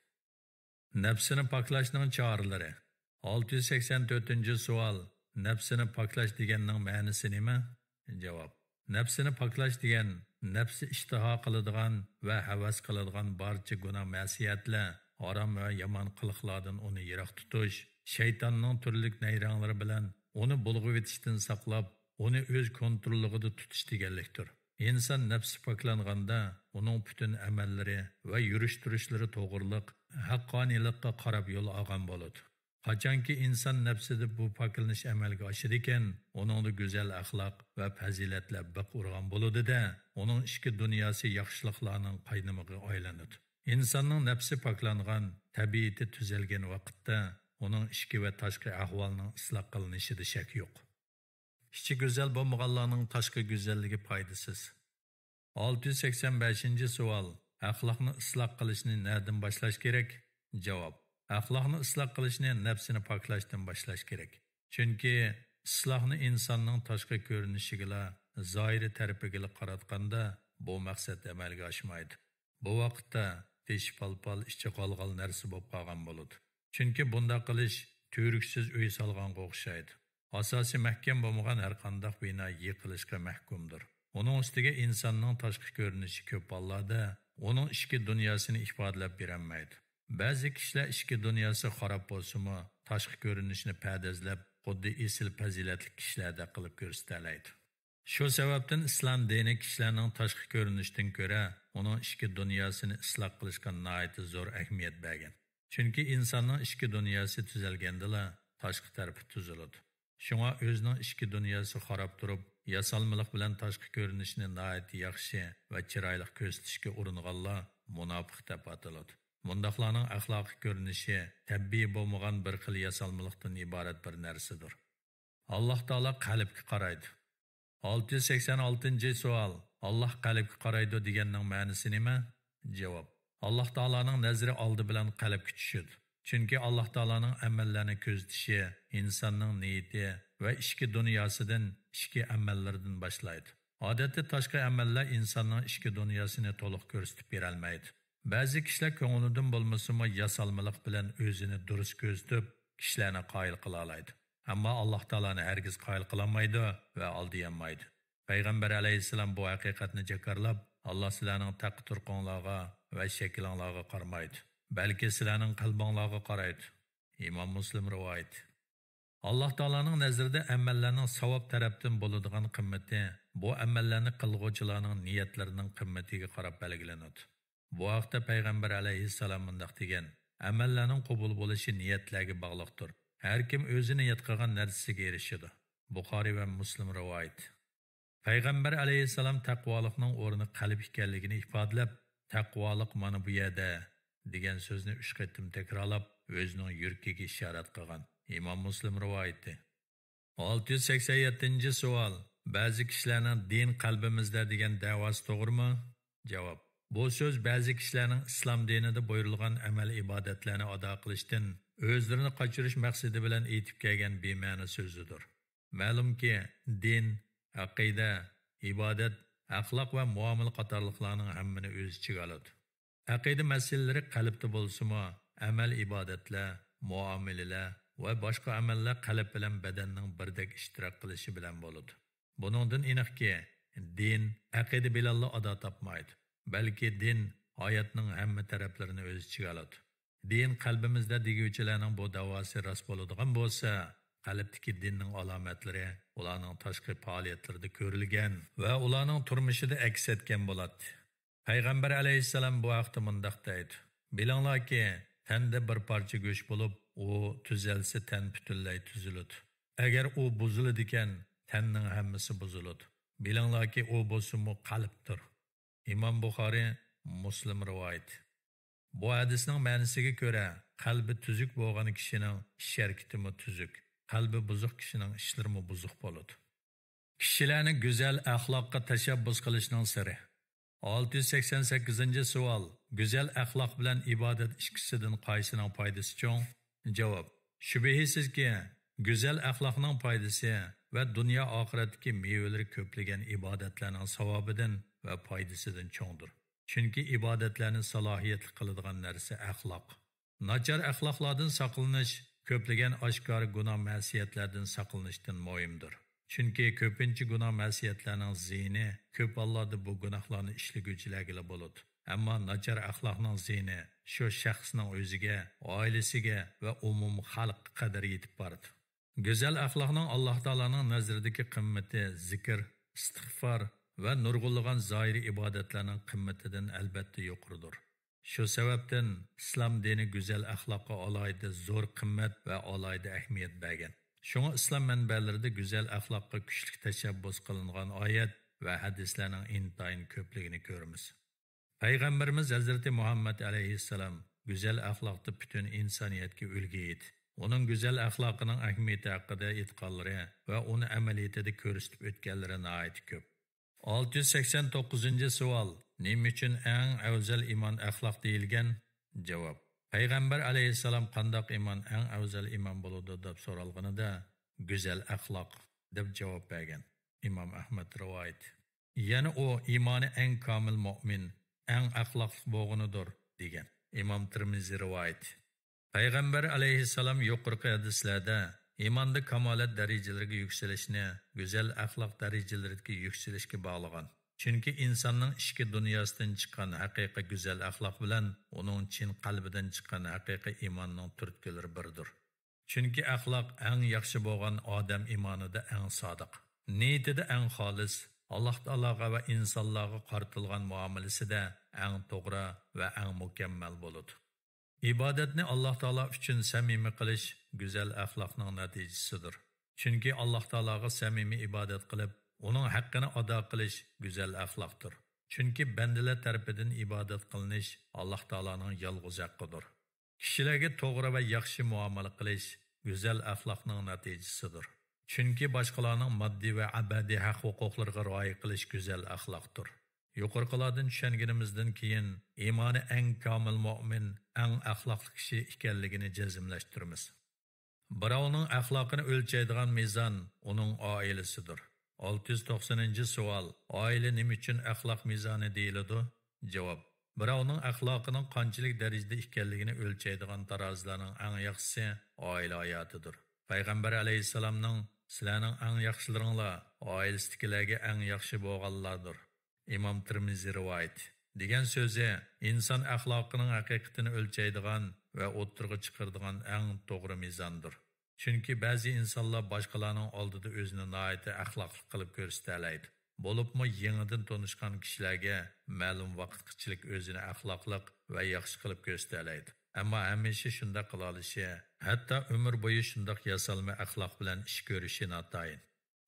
نەپسىنى پاكلاشنىڭ چارىلىرى. ئالتە يۈز سەكسەن تۆتىنچى سوئال، نەپسىنى پاكلاش دېگەننىڭ مەنىسى نېمە؟ جاۋاب. نەپسىنى پاكلاش دېگەن، نەپسى ئىشتىھا قىلىدىغان ۋە ھەۋەس قىلىدىغان بارچە گۇناھ مەسىيەتلەر، ھارام ۋە يامان قىلىقلاردىن ئۇنى يىراق تۇتۇش، شەيتاننىڭ تۈرلۈك نەيرەڭلىرى بىلەن ئۇنى بۇلغىۋېتىشتىن ساقلاپ، ئۇنى ئۆز كونتروللۇقىدا تۇتۇش دېگەنلىكتۇر. ئىنسان نەپسى پاكلانغاندا، ئۇنىڭ پۈتۈن ئەمەللىرى ۋە يۈرۈش-تۇرۇشلىرى توغرىلىق ھەققانىيلىققا قاراپ يول ئالغان بولىدۇ. قاچانكى ئىنسان نەپسىدە بۇ پاكلىنىش ئەمەلگە ئاشىدىكەن، ئۇنىڭدا گۈزەل ئەخلاق ۋە پەزىلەتلەر بىق ئۇرغان بولىدۇ-دە، ئۇنىڭ ئىچكى دۇنياسى ياخشىلىقلارنىڭ قاينىمىغا ئايلىنىدۇ. ئىنساننىڭ نەپسى پاكلانغان، تەبىئىتى تۈزەلگەن ۋاقىتتا، ئۇنىڭ ئىچكى ۋە تاشقى ئەھۋالىنىڭ ئىسلاھ قىلىنىشىدا شەك يوق. ئىچى گۈزەل بولمىغانلارنىڭ تاشقى گۈزەللىكى پايدىسىز. ئالتە يۈز سەكسەن بەشىنچى سوئال، ئەخلاقنى ئىسلاھ قىلىشنى نەدىن باشلاش كېرەك؟ جاۋاب، ئەخلاقنى ئىسلاھ قىلىشنى نەپسىنى پاكلاشتىن باشلاش كېرەك. چۈنكى ئىسلاھنى ئىنساننىڭ تاشقى كۆرۈنۈشىگىلا، زاھىرىي تەرىپىگىلا قاراتقاندا، بۇ مەقسەت ئەمەلگە ئاشمايدۇ. بۇ ۋاقىتتا تېشى پال-پال، ئىچى غال-غال نەرسە بولۇپ قالغان بولىدۇ. چۈنكى بۇنداق قىلىش تۈۋرۈكسىز ئۆي سالغانغا ئوخشايدۇ. ئاساسى مەھكەم بولمىغان ھەرقانداق بىنا يىقىلىشقا مەھكۇمدۇر. ئۇنىڭ ئۈستىگە ئىنساننىڭ تاشقى كۆرۈنۈشى كۆپ ھاللاردا ئۇنىڭ ئىچكى دۇنياسىنى ئىپادىلەپ بېرەلمەيدۇ. بەزى كىشىلەر ئىچكى دۇنياسى خاراب بولسىمۇ، تاشقى كۆرۈنۈشىنى پەردازلاپ، خۇددى ئېسىل پەزىلەتلىك كىشىلەردەك قىلىپ كۆرسىتەلەيدۇ. شۇ سەۋەبتىن ئىسلام دىنى كىشىلەرنىڭ تاشقى كۆرۈنۈشىدىن كۆرە ئۇنىڭ ئىچكى دۇنياسىنى ئىسلاھ قىلىشقا ناھايىتى زور ئەھمىيەت بەرگەن. چۈنكى ئىنساننىڭ ئىچكى دۇنياسى تۈزەلگەندىلا، تاشقى تەرىپى تۈزۈلىدۇ. شۇڭا ئۆزىنىڭ ئىچكى دۇنياسى خاراب تۇرۇپ، ياسالمىلىق بىلەن تاشقى كۆرۈنۈشنى ناھايىتى ياخشى ۋە چىرايلىق كۆرسىتىشكە ئۇرۇنغانلار مۇناپىق دەپ ئاتىلىدۇ. مۇنداقلارنىڭ ئەخلاقىي كۆرۈنۈشى تەبىئىي بولمىغان بىر خىل ياسالمىلىقتىن ئىبارەت بىر نەرسىدۇر. ئاللاھ تائالا قەلبكە قارايدۇ. ئالتە يۈز سەكسەن ئالتىنچى سوئال. ئاللاھ قەلبكە قارايدۇ دېگەننىڭ مەنىسى نېمە؟ جاۋاب. ئاللاھ تائالانىڭ نەزىرى ئالدى بىلەن قەلبكە چۈشىدۇ. چۈنكى ئاللاھ تائالانىڭ ئەمەللەرنى كۆزىتىشى ئىنساننىڭ نىيىتى ۋە ئىچكى دۇنياسىدىن، ئىچكى ئەمەللىرىدىن باشلايدۇ. ئادەتتە تاشقى ئەمەللەر ئىنساننىڭ ئىچكى دۇنياسىنى تولۇق كۆرسىتىپ بېرەلمەيدۇ. بەزى كىشىلەر كۆڭلىدىن بولمىسىمۇ ياسالمىلىق بىلەن ئۆزىنى دۇرۇس كۆرسىتىپ، كىشىلەرنى قايىل قىلالايدۇ. ئەمما ئاللاھ تائالانى ھەرگىز قايىل قىلالمايدۇ ۋە ئالدىيالمايدۇ. پەيغەمبەر ئەلەيھىسسالام بۇ ھەقىقەتنى جاكارلاپ، ئاللاھ سىلەرنىڭ تەققە تۇرقۇڭلارغا ۋە شەكلىڭلارغا قارىمايدۇ، بەلكى سىلەرنىڭ قەلبىڭلارغا قارايدۇ. ئىمام مۇسلىم رىۋايىتى. ئاللاھ تائالانىڭ نەزىرىدە ئەمەللەرنىڭ ساۋاب تەرەپتىن بولىدىغان قىممىتى بۇ ئەمەللەرنى قىلغۇچىلارنىڭ نىيەتلىرىنىڭ قىممىتىگە قاراپ بەلگىلىنىدۇ. بۇ ھەقتە پەيغەمبەر ئەلەيھىسسالام مۇنداق دېگەن: ئەمەللەرنىڭ قوبۇل بولۇشى نىيەتلەرگە باغلىقتۇر. ھەر كىم ئۆزى نىيەت قىلغان نەرسىسىگە ئېرىشىدۇ. بۇخارىي ۋە مۇسلىم رىۋايىتى. پەيغەمبەر ئەلەيھىسسالام تەقۋالىقنىڭ ئورنى قەلب ئىكەنلىكىنى ئىپادىلەپ، «تەقۋالىق مانا بۇ يەردە» دېگەن سۆزنى ئۈچ قېتىم تەكرارلاپ، ئۆزىنىڭ يۈرىكىگە ئىشارەت قىلغان. ئىمام مۇسلىم رىۋايىتى. ئالتە يۈز سەكسەن يەتتىنچى سوئال. بەزى كىشىلەرنىڭ «دىن قەلبىمىزدە» دېگەن دەۋاسى توغرىمۇ؟ جاۋاب. بۇ سۆز بەزى كىشىلەرنىڭ ئىسلام دىنىدا بۇيرۇلغان ئەمەل-ئىبادەتلەرنى ئادا قىلىشتىن ئۆزلىرىنى قاچۇرۇش مەقسىتى بىلەن ئېيتىپ كەلگەن بىمەنە سۆزىدۇر. مەلۇمكى، دىن، ئەقىدە، ئىبادەت، ئەخلاق ۋە مۇئامىلە قاتارلىقلارنىڭ ھەممىنى ئۆز ئىچىگە ئالىدۇ. ئەقىدە مەسىلىلىرى قەلبتە بولسىمۇ، ئەمەل-ئىبادەتلەر، مۇئامىلىلەر ۋە باشقا ئەمەللەر قەلب بىلەن بەدەننىڭ بىردەك ئىشتىراك قىلىشى بىلەن بولىدۇ. بۇنىڭدىن ئېنىقكى، دىن ئەقىدە بىلەنلا ئادا تاپمايدۇ، بەلكى دىن ھاياتنىڭ ھەممە تەرەپلىرىنى ئۆز ئىچىگە ئالىدۇ. «دىن قەلبىمىزدە» دېگۈچىلەرنىڭ بۇ دەۋاسى راست بولىدىغان بولسا، قەلبتىكى دىننىڭ ئالامەتلىرى ئۇلارنىڭ تاشقى پائالىيەتلىرىدە كۆرۈلگەن ۋە ئۇلارنىڭ تۇرمۇشىدا ئەكس ئەتكەن بولاتتى. پەيغەمبەر ئەلەيھىسسالام بۇ ھەقتە مۇنداق دەيدۇ: «بىلىڭلاركى، تەندە بىر پارچە گۆش بولۇپ، ئۇ تۈزەلسە، تەن پۈتۈنلەي تۈزۈلىدۇ. ئەگەر ئۇ بۇزۇلىدىكەن، تەننىڭ ھەممىسى بۇزۇلىدۇ. بىلىڭلاركى، ئۇ بولسىمۇ قەلبتۇر.» ئىمام بۇخارىي، مۇسلىم رىۋايىتى. بۇ ھەدىسنىڭ مەنىسىگە كۆرە، قەلبى تۈزۈك بولغان كىشىنىڭ ئىش-ھەرىكىتىمۇ تۈزۈك، قەلبى بۇزۇق كىشىنىڭ ئىشلىرىمۇ بۇزۇق بولىدۇ. كىشىلەرنى گۈزەل ئەخلاققا تەشەببۇس قىلىشنىڭ سىرى. ئالتە يۈز سەكسەن سەككىزىنچى سوئال. گۈزەل ئەخلاق بىلەن ئىبادەت ئىككىسىدىن قايسىنىڭ پايدىسى چوڭ؟ جاۋاب. شۈبھىسىزكى، گۈزەل ئەخلاقنىڭ پايدىسى ۋە دۇنيا ئاخىرەتتىكى مېۋىلىرى كۆپلىگەن ئىبادەتلەرنىڭ ساۋابىدىن ۋە پايدىسىدىن چوڭدۇر. چۈنكى ئىبادەتلەرنى سالاھىيەتلىك قىلىدىغان نەرسە ئەخلاق. ناچار ئەخلاقلاردىن ساقلىنىش كۆپلىگەن ئاشكارا گۇناھ-مەسىيەتلەردىن ساقلىنىشتىن مۇھىمدۇر. چۈنكى كۆپىنچە گۇناھ-مەسىيەتلەرنىڭ زىيىنى كۆپ ھاللاردا بۇ گۇناھلارنى ئىشلىگۈچىلەرگىلا بولىدۇ. ئەمما ناچار ئەخلاقنىڭ زىيىنى شۇ شەخسنىڭ ئۆزىگە، ئائىلىسىگە ۋە ئومۇمىي خەلققە قەدەر يېتىپ بارىدۇ. گۈزەل ئەخلاقنىڭ ئاللاھ تائالانىڭ نەزىرىدىكى قىممىتى زىكىر، ئىستىغفار ۋە نۇرغۇنلىغان زاھىرىي ئىبادەتلەرنىڭ قىممىتىدىن ئەلۋەتتە يۇقىرىدۇر. شۇ سەۋەبتىن ئىسلام دىنى گۈزەل ئەخلاققا ئالاھىدە زور قىممەت ۋە ئالاھىدە ئەھمىيەت بەرگەن. شۇڭا ئىسلام مەنبەلىرىدە گۈزەل ئەخلاققا كۈچلۈك تەشەببۇس قىلىنغان ئايەت ۋە ھەدىسلەرنىڭ ئىنتايىن كۆپلۈكىنى كۆرىمىز. پەيغەمبىرىمىز ھەزرىتى مۇھەممەد ئەلەيھىسسالام گۈزەل ئەخلاقتا پۈتۈن ئىنسانىيەتكە ئۈلگە ئىدى. ئۇنىڭ گۈزەل ئەخلاقىنىڭ ئەھمىيىتى ھەققىدە ئېيتقانلىرى ۋە ئۇنى ئەمەلىيىتىدە كۆرسىتىپ ئۆتكەنلىرى ناھايىتى كۆپ. ئالتە يۈز سەكسەن توققۇزىنچى سوئال. نېمە ئۈچۈن ئەڭ ئەۋزەل ئىمان ئەخلاق دېيىلگەن؟ جاۋاب. پەيغەمبەر ئەلەيھىسسالام قانداق ئىمان ئەڭ ئەۋزەل ئىمان بولىدۇ دەپ سورالغىنىدا، گۈزەل ئەخلاق دەپ جاۋاب بەرگەن. ئىمام ئەھمەد رىۋايىتى. يەنە ئۇ ئىمانى ئەڭ كامىل مۆمىن، ئەڭ ئەخلاقلىق بولغىنىدۇر، دېگەن. ئىمام تىرمىزى رىۋايىتى. پەيغەمبەر ئەلەيھىسسالام يۇقىرىقى ھەدىسلەردە ئىماندا كامالەت دەرىجىلىرىگە يۈكسىلىشنى گۈزەل ئەخلاق دەرىجىلىرىدىكى يۈكسىلىشكە باغلىغان. چۈنكى ئىنساننىڭ ئىچكى دۇنياسىدىن چىققان ھەقىقىي گۈزەل ئەخلاق بىلەن ئۇنىڭ چىن قەلبىدىن چىققان ھەقىقىي ئىماننىڭ تۈرتكىلىرى بىردۇر. چۈنكى ئەخلاق ئەڭ ياخشى بولغان ئادەم ئىمانىدا ئەڭ سادىق، نىيىتىدە ئەڭ خالىس، ئاللاھ تائالاغا ۋە ئىنسانلارغا قارىتىلغان مۇئامىلىسىدە ئەڭ توغرا ۋە ئەڭ مۇكەممەل بولىدۇ. ئىبادەتنى ئاللاھ تائالا ئۈچۈن سەمىمىي قىلىش گۈزەل ئەخلاقنىڭ نەتىجىسىدۇر. چۈنكى ئاللاھ تائالاغا سەمىمىي ئىبادەت قىلىپ، ئۇنىڭ ھەققىنى ئادا قىلىش گۈزەل ئەخلاقتۇر. چۈنكى بەندىلەر تەرىپىدىن ئىبادەت قىلىنىش ئاللاھ تائالانىڭ يالغۇز ھەققىدۇر. كىشىلەرگە توغرا ۋە ياخشى مۇئامىلە قىلىش گۈزەل ئەخلاقنىڭ نەتىجىسىدۇر. چۈنكى باشقىلارنىڭ ماددىي ۋە ئەبەدىي ھەق-ھوقۇقلىرىغا رىئايە قىلىش گۈزەل ئەخلاقتۇر. يۇقىرىقىلاردىن چۈشەنگىنىمىزدىن كېيىن، ئىمانى ئەڭ كامىل مۆمىن ئەڭ ئەخلاقلىق كىشى ئىكەنلىكىنى جەزملەشتۈرىمىز. بىراۋنىڭ ئەخلاقىنى ئۆلچەيدىغان مىزان ئۇنىڭ ئائىلىسىدۇر. ئالتە يۈز توقسىنىنچى سوئال: ئائىلە نېمە ئۈچۈن ئەخلاق مىزانى دېيىلىدۇ؟ جاۋاب: بىراۋنىڭ ئەخلاقىنىڭ قانچىلىك دەرىجىدە ئىكەنلىكىنى ئۆلچەيدىغان تارازىلارنىڭ ئەڭ ياخشىسى ئائىلە ھاياتىدۇر. پەيغەمبەر ئەلەيھىسسالامنىڭ «سىلەرنىڭ ئەڭ ياخشىلىرىڭلار ئائىلىسىدىكىلەرگە ئەڭ ياخشى بولغانلاردۇر»، ئىمام تىرمىزى رىۋايىتى، دېگەن سۆزى ئىنسان ئەخلاقىنىڭ ھەقىقىتىنى ئۆلچەيدىغان ۋە ئوتتۇرىغا چىقىرىدىغان ئەڭ توغرا مىزاندۇر. چۈنكى بەزى ئىنسانلار باشقىلارنىڭ ئالدىدا ئۆزىنى ناھايىتى ئەخلاقلىق قىلىپ كۆرسىتەلەيدۇ. بولۇپمۇ يېڭىدىن تونۇشقان كىشىلەرگە مەلۇم ۋاقىتقىچىلىك ئۆزىنى ئەخلاقلىق ۋە ياخشى قىلىپ كۆرسىتەلەيدۇ. ئەمما ھەمىشە شۇنداق قىلالىشى، ھەتتا ئۆمۈر بويى شۇنداق ياسالما ئەخلاق بىلەن ئىش كۆرۈشى ناتايىن.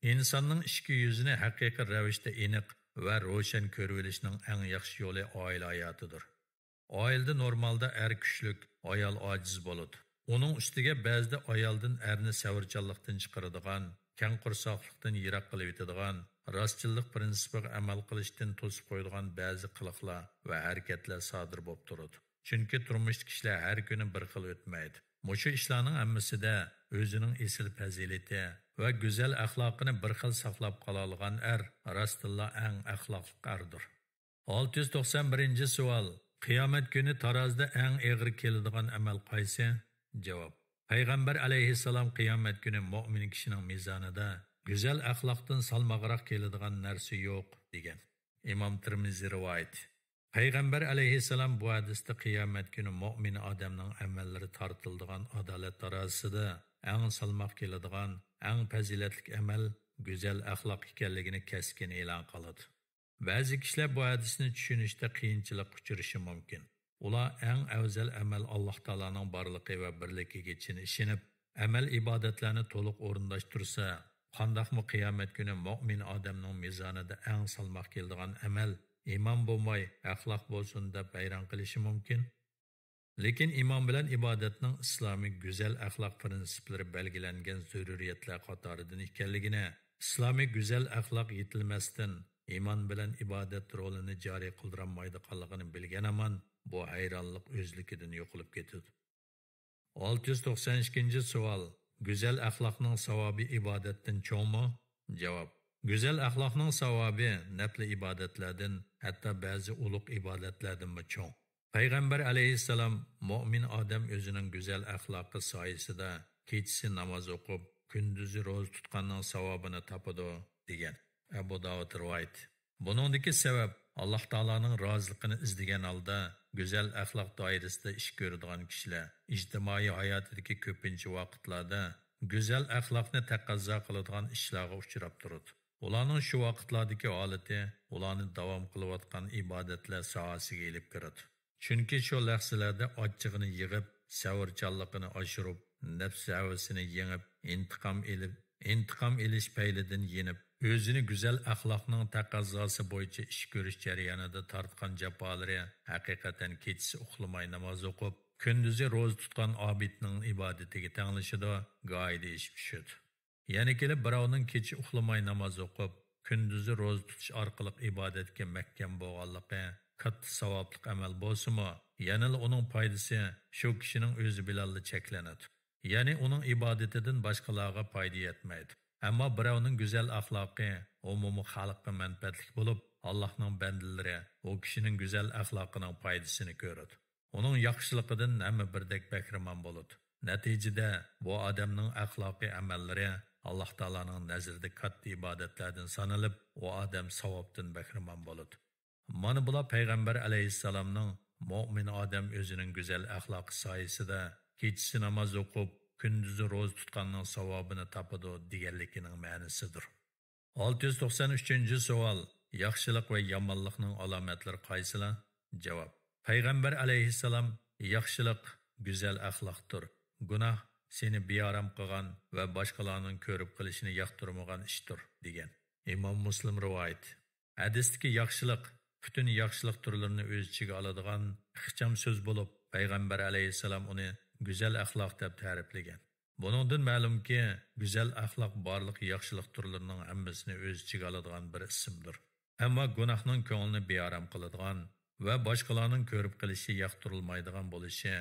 ئىنساننىڭ ئىچكى يۈزىنى ھەقىقىي رەۋىشتە ئېنىق ۋە روشەن كۆرۈۋېلىشنىڭ ئەڭ ياخشى يولى ئائىلە ھاياتىدۇر. ئائىلىدە نورمالدا ئەر كۈچلۈك، ئايال ئاجىز بولىدۇ. ئۇنىڭ ئۈستىگە بەزىدە ئايالدىن ئەرنى سەۋرچانلىقتىن چىقىرىدىغان، كەڭ قورساقلىقتىن يىراق قىلىۋېتىدىغان، راستچىللىق پىرىنسىپىغا ئەمەل قىلىشتىن توسۇپ قويىدىغان بەزى قىلىقلار ۋە ھەرىكەتلەر سادىر بولۇپ تۇرىدۇ. چۈنكى تۇرمۇشتا كىشىلەر ھەر كۈنى بىر خىل ئۆتمەيدۇ. مۇشۇ ئىشلارنىڭ ھەممىسىدە ئۆزىنىڭ ئېسىل پەزىلىتى ۋە گۈزەل ئەخلاقىنى بىر خىل ساقلاپ قالالىغان ئەر راستتىنلا ئەڭ ئەخلاقلىق ئەردۇر. ئالتە يۈز توقسان بىرىنچى سوئال: قىيامەت كۈنى تارازىدا ئەڭ ئېغىر كېلىدىغان ئەمەل قايسى؟ جاۋاب: پەيغەمبەر ئەلەيھىسسالام قىيامەت كۈنى مۆمىن كىشىنىڭ مىزانىدا گۈزەل ئەخلاقتىن سالماقراق كېلىدىغان نەرسە يوق، دېگەن. ئىمام تىرمىزى رىۋايىتى. پەيغەمبەر ئەلەيھىسسالام بۇ ھەدىستە قىيامەت كۈنى مۆمىن ئادەمنىڭ ئەمەللىرى تارتىلىدىغان ئادالەت تارازىسىدا ئەڭ سالماق كېلىدىغان، ئەڭ پەزىلەتلىك ئەمەل گۈزەل ئەخلاق ئىكەنلىكىنى كەسكىن ئېلان قىلىدۇ. بەزى كىشىلەر بۇ ھەدىسنى چۈشىنىشتە قىيىنچىلىققا ئۇچرىشى مۇمكىن. ئۇلار ئەڭ ئەۋزەل ئەمەل ئاللاھ تائالانىڭ بارلىقى ۋە بىرلىكىگە چىن ئىشىنىپ، ئەمەل ئىبادەتلەرنى تولۇق ئورۇنداشتۇرسا، قانداقمۇ قىيامەت كۈنى مۆمىن ئادەمنىڭ مىزانىدا ئەڭ سالماق كېلىدىغان ئەمەل ئىمان بولماي، ئەخلاق بولسۇن دەپ ھەيران قېلىشى مۇمكىن. لېكىن ئىمان بىلەن ئىبادەتنىڭ ئىسلامىي گۈزەل ئەخلاق پىرىنسىپلىرى بەلگىلەنگەن زۆرۈرىيەتلەر قاتارىدىن ئىكەنلىكىنى، ئىسلامىي گۈزەل ئەخلاق يېتىلمەستىن، ئىمان بىلەن ئىبادەت رولىنى جارى قىلدۇرالمايدىغانلىقىنى بىلگەن ھامان، بۇ ھەيرانلىق ئۆزلۈكىدىن يوقىلىپ كېتىدۇ. ئالتە يۈز توقسان ئىككىنچى سوئال: گۈزەل ئەخلاقنىڭ ساۋابى ئىبادەتتىن چوڭمۇ؟ جاۋاب: گۈزەل ئەخلاقنىڭ ساۋابى نەپلى ئىبادەتلەردىن، ھەتتا بەزى ئۇلۇغ ئىبادەتلەردىنمۇ چوڭ. پەيغەمبەر ئەلەيھىسسالام: مۆمىن ئادەم ئۆزىنىڭ گۈزەل ئەخلاقى سايىسىدا كېچىسى ناماز ئوقۇپ، كۈندۈزى روزا تۇتقاننىڭ ساۋابىنى تاپىدۇ، دېگەن. ئەبۇ داۋۇد رىۋايىتى. بۇنىڭدىكى سەۋەب، ئاللاھ تائالانىڭ رازىلىقىنى ئىزدىگەن ھالدا گۈزەل ئەخلاق دائىرىسىدە ئىش كۆرىدىغان كىشىلەر ئىجتىمائىي ھاياتىدىكى كۆپىنچە ۋاقىتلاردا گۈزەل ئەخلاقنى تەقەززا قىلىدىغان ئىشلارغا ئۇچراپ تۇرىدۇ. ئۇلارنىڭ شۇ ۋاقىتلاردىكى ھالىتى ئۇلارنى داۋام قىلىۋاتقان ئىبادەتلەر ساھەسىگە ئېلىپ كىرىدۇ. چۈنكى شۇ لەھزىلەردە ئاچچىقىنى يىغىپ، سەۋرچانلىقىنى ئاشۇرۇپ، نەپس ھەۋىسىنى يېڭىپ، ئىنتىقام ئېلىپ، ئىنتىقام ئېلىش پەيلىدىن يېنىپ، ئۆزىنى گۈزەل ئەخلاقنىڭ تەقەززاسى بويىچە ئىش كۆرۈش جەريانىدا تارتقان جاپالىرى ھەقىقەتەن كېچىسى ئۇخلىماي ناماز ئوقۇپ، كۈندۈزى روزا تۇتقان ئابىدنىڭ ئىبادىتىگە تەڭلىشىدۇ، گاھىدا ئېشىپ چۈشىدۇ. يەنە كېلىپ بىراۋنىڭ كېچە ئۇخلىماي ناماز ئوقۇپ، كۈندۈزى روزا تۇتۇش ئارقىلىق ئىبادەتكە مەھكەم بولغانلىقى كاتتا ساۋابلىق ئەمەل بولسىمۇ، يەنىلا ئۇنىڭ پايدىسى شۇ كىشىنىڭ ئۆزى بىلەنلا چەكلىنىدۇ. يەنى ئۇنىڭ ئىبادىتىدىن باشقىلارغا پايدا يەتمەيدۇ. ئەمما بىراۋنىڭ گۈزەل ئەخلاقى ئومۇمىي خەلققە مەنپەئەتلىك بولۇپ، ئاللاھنىڭ بەندىلىرى ئۇ كىشىنىڭ گۈزەل ئەخلاقىنىڭ پايدىسىنى كۆرىدۇ. ئۇنىڭ ياخشىلىقىدىن ھەممە بىردەك بەھرىمەن بولىدۇ. نەتىجىدە، بۇ ئادەمنىڭ ئەخلاقىي ئەمەللىرى ئاللاھ تائالانىڭ نەزىرىدە كاتتا ئىبادەتلەردىن سانىلىپ، ئۇ ئادەم ساۋابتىن بەھرىمەن بولىدۇ. مانا بۇلار پەيغەمبەر ئەلەيھىسسالامنىڭ «مۆمىن ئادەم ئۆزىنىڭ گۈزەل ئەخلاقى سايىسىدا كېچىسى ناماز ئوقۇپ، كۈندۈزى روزا تۇتقاننىڭ ساۋابىنى تاپىدۇ» دېگەنلىكىنىڭ مەنىسىدۇر. ئالتە يۈز توقسان ئۈچىنچى سوئال: ياخشىلىق ۋە يامانلىقنىڭ ئالامەتلىرى قايسىلار؟ جاۋاب: پەيغەمبەر ئەلەيھىسسالام ياخشىلىق گۈزەل ئەخلاقتۇر، گۇناھ سېنى بىئارام قىلغان ۋە باشقىلارنىڭ كۆرۈپ قېلىشىنى ياقتۇرمىغان ئىشتۇر» دېگەن. ئىمام مۇسلىم رىۋايىتى. ھەدىستىكى ياخشىلىق پۈتۈن ياخشىلىق تۈرلىرىنى ئۆز ئىچىگە ئالىدىغان ئىخچام سۆز بولۇپ، پەيغەمبەر ئەلەيھىسسالام ئۇنى گۈزەل ئەخلاق دەپ تەرىپلىگەن. بۇنىڭدىن مەلۇمكى، گۈزەل ئەخلاق بارلىق ياخشىلىق تۈرلىرىنىڭ ھەممىسىنى ئۆز ئىچىگە ئالىدىغان بىر ئىسىمدۇر. ئەمما گۇناھنىڭ كۆڭلىنى بىئارام قىلىدىغان ۋە باشقىلارنىڭ كۆرۈپ قېلىشى ياقتۇرۇلمايدىغان بولۇشى،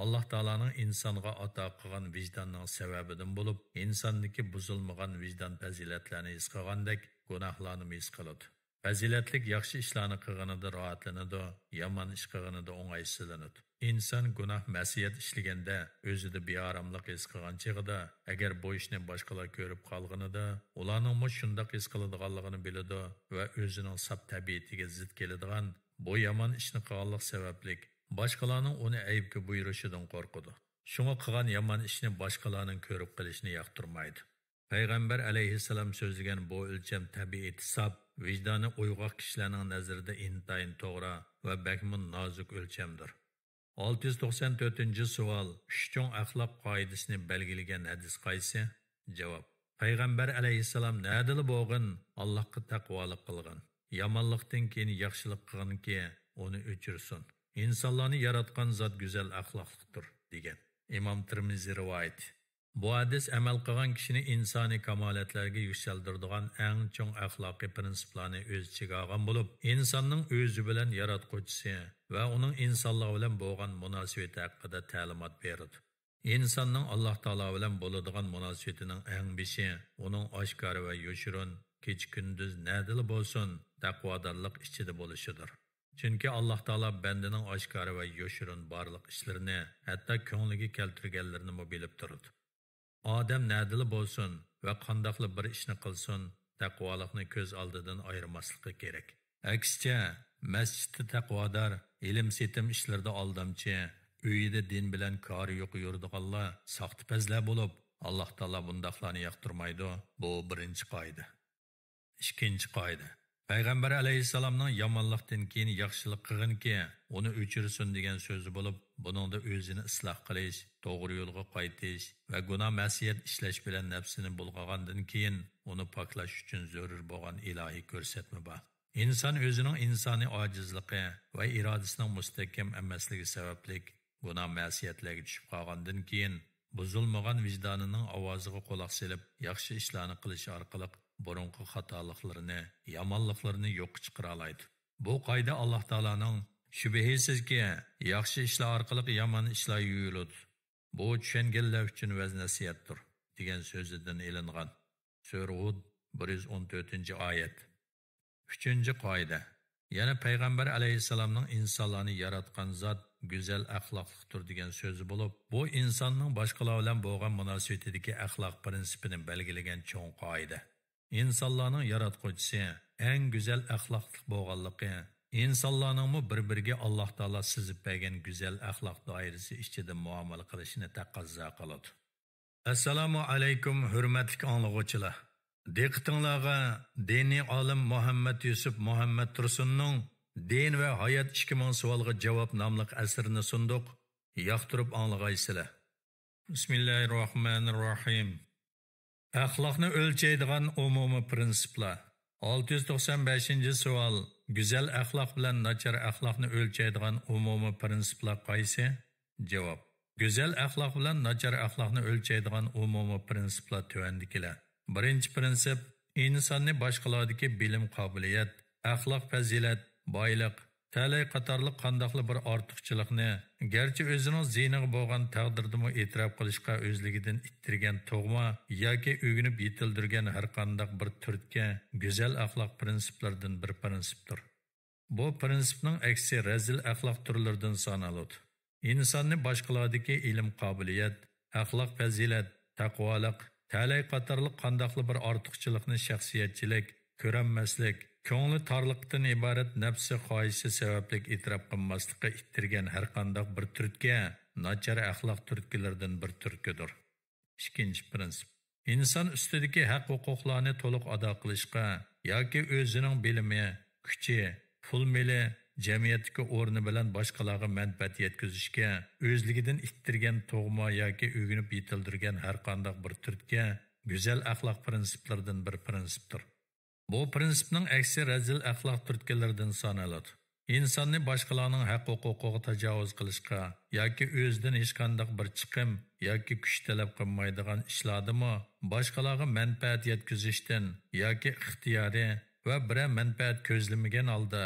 ئاللاھ تائالانىڭ ئىنسانغا ئاتا قىلغان ۋىجداننىڭ سەۋەبىدىن بولۇپ، ئىنساندىكى بۇزۇلمىغان ۋىجدان پەزىلەتلەرنى ھېس قىلغاندەك گۇناھلارنىمۇ ھېس قىلىدۇ. پەزىلەتلىك ياخشى ئىشلارنى قىلغىنىدا راھەتلىنىدۇ، يامان ئىش قىلغىنىدا ئوڭايسىزلىنىدۇ. ئىنسان گۇناھ، مەسىيەت ئىشلىگەندە ئۆزىدە بىئاراملىق ھېس قىلغان چېغىدا، ئەگەر بۇ ئىشنى باشقىلار كۆرۈپ قالغىنىدا، ئۇلارنىڭمۇ شۇنداق ھېس قىلىدىغانلىقىنى بىلىدۇ ۋە ئۆزىنىڭ ساپ تەبىئىتىگە زىت كېلىدىغان بۇ يامان ئىشنى قىلغانلىق سەۋەبلىك، باشقىلارنىڭ ئۇنى ئەيىبكە بۇيرۇشىدىن قورقىدۇ. شۇڭا قىلغان يامان ئىشىنى باشقىلارنىڭ كۆرۈپ قېلىشىنى ياقتۇرمايدۇ. پەيغەمبەر ئەلەيھىسسالام سۆزلىگەن بۇ ئۆلچەم تەبىئىتى ساپ، ۋىجدانى ئويغاق كىشىلەرنىڭ نەزىرىدە ئىنتايىن توغرا ۋە بەكمۇ نازۇك ئۆلچەمدۇر. ئالتە يۈز توقسان تۆتىنچى سوئال، ئۈچ چوڭ ئەخلاق قائىدىسىنى بەلگىلىگەن ھەدىس قايسى؟ جاۋاب، پەيغەمبەر ئەلەيھىسسالام نەدىلا بولغىن، ئاللاھقا تەقۋالىق قىلغىن، يامانلىقتىن كېيىن ياخشىلىق قىلغىنكى، ئۇنى ئۆچۈرسۇن. ئىنسانلارنى ياراتقان زات گۈزەل ئەخلاقلىقتۇر، دېگەن. ئىمام تىرمىزى رىۋايىتى. بۇ ھەدىس ئەمەل قىلغان كىشىنى ئىنسانىي كامالەتلەرگە يۈكسەلدۈرىدىغان ئەڭ چوڭ ئەخلاقىي پىرىنسىپلارنى ئۆز ئىچىگە ئالغان بولۇپ، ئىنساننىڭ ئۆزى بىلەن ياراتقۇچىسى ۋە ئۇنىڭ ئىنسانلار بىلەن بولغان مۇناسىۋىتى ھەققىدە تەلىمات بېرىدۇ. ئىنساننىڭ ئاللاھ تائالا بىلەن بولىدىغان مۇناسىۋىتىنىڭ ئەڭ بېشى ئۇنىڭ ئاشكارا ۋە يوشۇرۇن، كېچە-كۈندۈز نەدىلا بولسۇن، تەقۋادارلىق ئىچىدە بولۇشىدۇر. چۈنكى ئاللاھ تائالا بەندىنىڭ ئاشكارا ۋە يوشۇرۇن بارلىق ئىشلىرىنى، ھەتتا كۆڭلىگە كەلتۈرگەنلىرىنىمۇ بىلىپ تۇرىدۇ. ئادەم نەدىلا بولسۇن ۋە قانداقلا بىر ئىشنى قىلسۇن، تەقۋالىقنى كۆز ئالدىدىن ئايرىماسلىقى كېرەك. ئەكسىچە، مەسچىتتە تەقۋادار، ئېلىم-سېتىم ئىشلىرىدا ئالدامچى، ئۆيىدە دىن بىلەن كارى يوق يۈرىدىغانلار ساختىپەزلەر بولۇپ، ئاللاھ تائالا بۇنداقلارنى ياقتۇرمايدۇ. بۇ بىرىنچى قائىدە. ئىككىنچى قائىدە. پەيغەمبەر ئەلەيھىسسالامنىڭ يامانلىقتىن كېيىن ياخشىلىق قىلغىنكى، ئۇنى ئۆچۈرسۇن دېگەن سۆزى بولۇپ، بۇنىڭدا ئۆزىنى ئىسلاھ قىلىش، توغرا يولغا قايتىش ۋە گۇناھ-مەسىيەت ئىشلەش بىلەن نەپسىنى بۇلغىغاندىن كېيىن ئۇنى پاكلاش ئۈچۈن زۆرۈر بولغان ئىلاھىي كۆرسەتمە بار. ئىنسان ئۆزىنىڭ ئىنسانىي ئاجىزلىقى ۋە ئىرادىسىنىڭ مۇستەھكەم ئەمەسلىكى سەۋەبلىك، گۇناھ-مەسىيەتلەرگە چۈشۈپ قالغاندىن كېيىن، بۇزۇلمىغان ۋىجدانىنىڭ ئاۋازىغا قۇلاق سېلىپ، ياخشى ئىشلارنى قىلىش ئارقىلىق بۇرۇنقى خاتالىقلىرىنى، يامانلىقلىرىنى يوققا چىقىرىالايدۇ. بۇ قائىدە ئاللاھ تائالانىڭ، «شۈبھىسىزكى، ياخشى ئىشلار ئارقىلىق يامان ئىشلار يۇيۇلىدۇ. بۇ چۈشەنگەنلەر ئۈچۈن ۋەز-نەسىھەتتۇر» دېگەن سۆزىدىن ئېلىنغان. سۈرە ھۇد، بىر يۈز ئون تۆتىنچى ئايەت. ئۈچىنچى قائىدە. يەنە پەيغەمبەر ئەلەيھىسسالامنىڭ «ئىنسانلارنى ياراتقان زات گۈزەل ئەخلاقلىقتۇر» دېگەن سۆزى بولۇپ، بۇ ئىنساننىڭ باشقىلار بىلەن بولغان مۇناسىۋىتىدىكى ئەخلاق پىرىنسىپىنى بەلگىلىگەن چوڭ قائىدە. ئىنسانلارنىڭ ياراتقۇچىسى ئەڭ گۈزەل ئەخلاقلىق بولغانلىقى، ئىنسانلارنىڭمۇ بىر-بىرىگە ئاللاھ تائالا سىزىپ بەرگەن گۈزەل ئەخلاق دائىرىسى ئىچىدە مۇئامىلە قىلىشىنى تەقەززا قىلىدۇ. ئەسسالامۇ ئەلەيكۇم، ھۆرمەتلىك ئاڭلىغۇچىلار! دىققىتىڭلارغا دىنىي ئالىم مۇھەممەد يۈسۈپ مۇھەممەد تۇرسۇننىڭ «دىن ۋە ھايات ئىككى مىڭ سوئالغا جاۋاب» ناملىق ئەسىرىنى سۇندۇق. ياقتۇرۇپ ئاڭلىغايسىلەر. بىسمىللاھىرراھمانىرراھىم. ئەخلاقنى ئۆلچەيدىغان ئومۇمىي پىرىنسىپلار. ئالتە يۈز توقسان بەشىنچى سوئال. گۈزەل ئەخلاق بىلەن ناچار ئەخلاقنى ئۆلچەيدىغان ئومۇمىي پىرىنسىپلار قايسى؟ جاۋاب. گۈزەل ئەخلاق بىلەن ناچار ئەخلاقنى ئۆلچەيدىغان ئومۇمىي پىرىنسىپلار تۆۋەندىكىلەر. بىرىنچى پىرىنسىپ، ئىنساننى باشقىلاردىكى بىلىم، قابىلىيەت، ئەخلاق، پەزىلەت، بايلىق، تەلەي قاتارلىق قانداقلا بىر ئارتۇقچىلىقنى، گەرچە ئۆزىنىڭ زىيىنىغا بولغان تەقدىردىمۇ ئېتىراپ قىلىشقا ئۆزلۈكىدىن ئىتتىرگەن تۇغما ياكى ئۆگىنىپ يېتىلدۈرگەن ھەرقانداق بىر تۈرتكە گۈزەل ئەخلاق پىرىنسىپلىرىدىن بىر پىرىنسىپتۇر. بۇ پىرىنسىپنىڭ ئەكسى رەزىل ئەخلاق تۈرلىرىدىن سانىلىدۇ. ئىنساننى باشقىلاردىكى ئىلىم، قابىلىيەت، ئەخلاق، پەزىلەت، تەقۋالىق، تەلەي قاتارلىق قانداقلا بىر ئارتۇقچىلىقنى شەخسىيەتچىلىك، كۆرەلمەسلىك، كۆڭلى تارلىقتىن ئىبارەت نەپسى خاھىشى سەۋەبلىك ئېتىراپ قىلماسلىققا ئىتتىرگەن ھەرقانداق بىر تۈرتكە ناچار ئەخلاق تۈرتكىلىرىدىن بىر تۈرتكىدۇر. ئىككىنچى پىرىنسىپ. ئىنسان ئۈستىدىكى ھەق-ھوقۇقلارنى تولۇق ئادا قىلىشقا ياكى ئۆزىنىڭ بىلىمى، كۈچى، پۇل-مېلى، جەمئىيەتتىكى ئورنى بىلەن باشقىلارغا مەنپەئەت يەتكۈزۈشكە، ئۆزلۈكىدىن ئىتتىرگەن تۇغما ياكى ئۆگىنىپ يېتىلدۈرگەن ھەرقانداق بىر تۈرتكە گۈزەل ئەخلاق پىرىنسىپلىرىدىن بىر پىرىنسىپتۇر. بۇ پىرىنسىپنىڭ ئەكسى رەزىل ئەخلاق تۈرتكىلىرىدىن سانىلىدۇ. ئىنساننى باشقىلارنىڭ ھەق-ھوقۇقىغا تاجاۋۇز قىلىشقا ياكى ئۆزىدىن ھېچقانداق بىر چىقىم ياكى كۈچ تەلەپ قىلمايدىغان ئىشلاردىمۇ باشقىلارغا مەنپەئەت يەتكۈزۈشتىن ياكى ئىختىيارىي ۋە بىرەر مەنپەئەت كۆزلىمىگەن ھالدا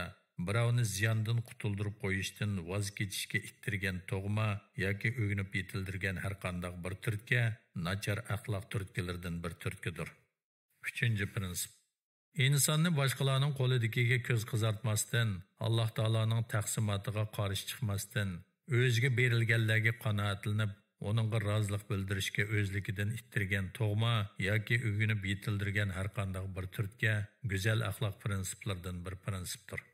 بىراۋنى زىياندىن قۇتۇلدۇرۇپ قويۇشتىن ۋاز كېچىشكە ئىتتىرگەن تۇغما ياكى ئۆگىنىپ يېتىلدۈرگەن ھەرقانداق بىر تۈرتكە ناچار ئەخلاق تۈرتكىلىرىدىن بىر تۈرتكىدۇر. ئۈچىنچى پىرىنسىپ. ئىنساننى باشقىلارنىڭ قولىدىكىگە كۆز قىزارتماستىن، ئاللاھ تائالانىڭ تەقسىماتىغا قارشى چىقماستىن، ئۆزىگە بېرىلگەنلەرگە قانائەتلىنىپ، ئۇنىڭغا رازىلىق بىلدۈرۈشكە ئۆزلۈكىدىن ئىتتىرگەن تۇغما ياكى ئۆگىنىپ يېتىلدۈرگەن ھەرقانداق بىر تۈرتكە گۈزەل ئەخلاق پىرىنسىپلىرىدىن بىر پىرىنسىپتۇر.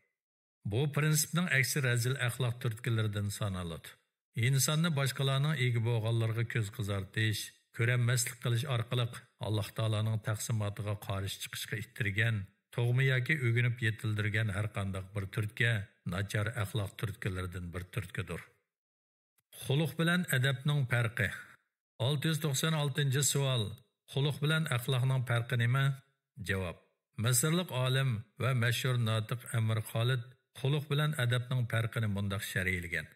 بۇ پىرىنسىپنىڭ ئەكسى رەزىل ئەخلاق تۈرتكىلىرىدىن سانىلىدۇ. ئىنساننى باشقىلارنىڭ ئىگە بولغانلىرىغا كۆز قىزارتىش، كۆرەلمەسلىك قىلىش ئارقىلىق ئاللاھ تائالانىڭ تەقسىماتىغا قارشى چىقىشقا ئىتتىرگەن، تۇغما ياكى ئۆگىنىپ يېتىلدۈرگەن ھەرقانداق بىر تۈرتكە ناچار ئەخلاق تۈرتكىلىرىدىن بىر تۈرتكىدۇر. خۇلق بىلەن ئەدەپنىڭ پەرقى. ئالتە يۈز توقسان ئالتىنچى سوئال. خۇلق بىلەن ئەخلاقنىڭ پەرقى نېمە؟ جاۋاب. مىسىرلىق ئالىم ۋە مەشھۇر ناتىق ئەمىر خالىد خۇلق بىلەن ئەدەپنىڭ پەرقىنى مۇنداق شەرھلىگەن: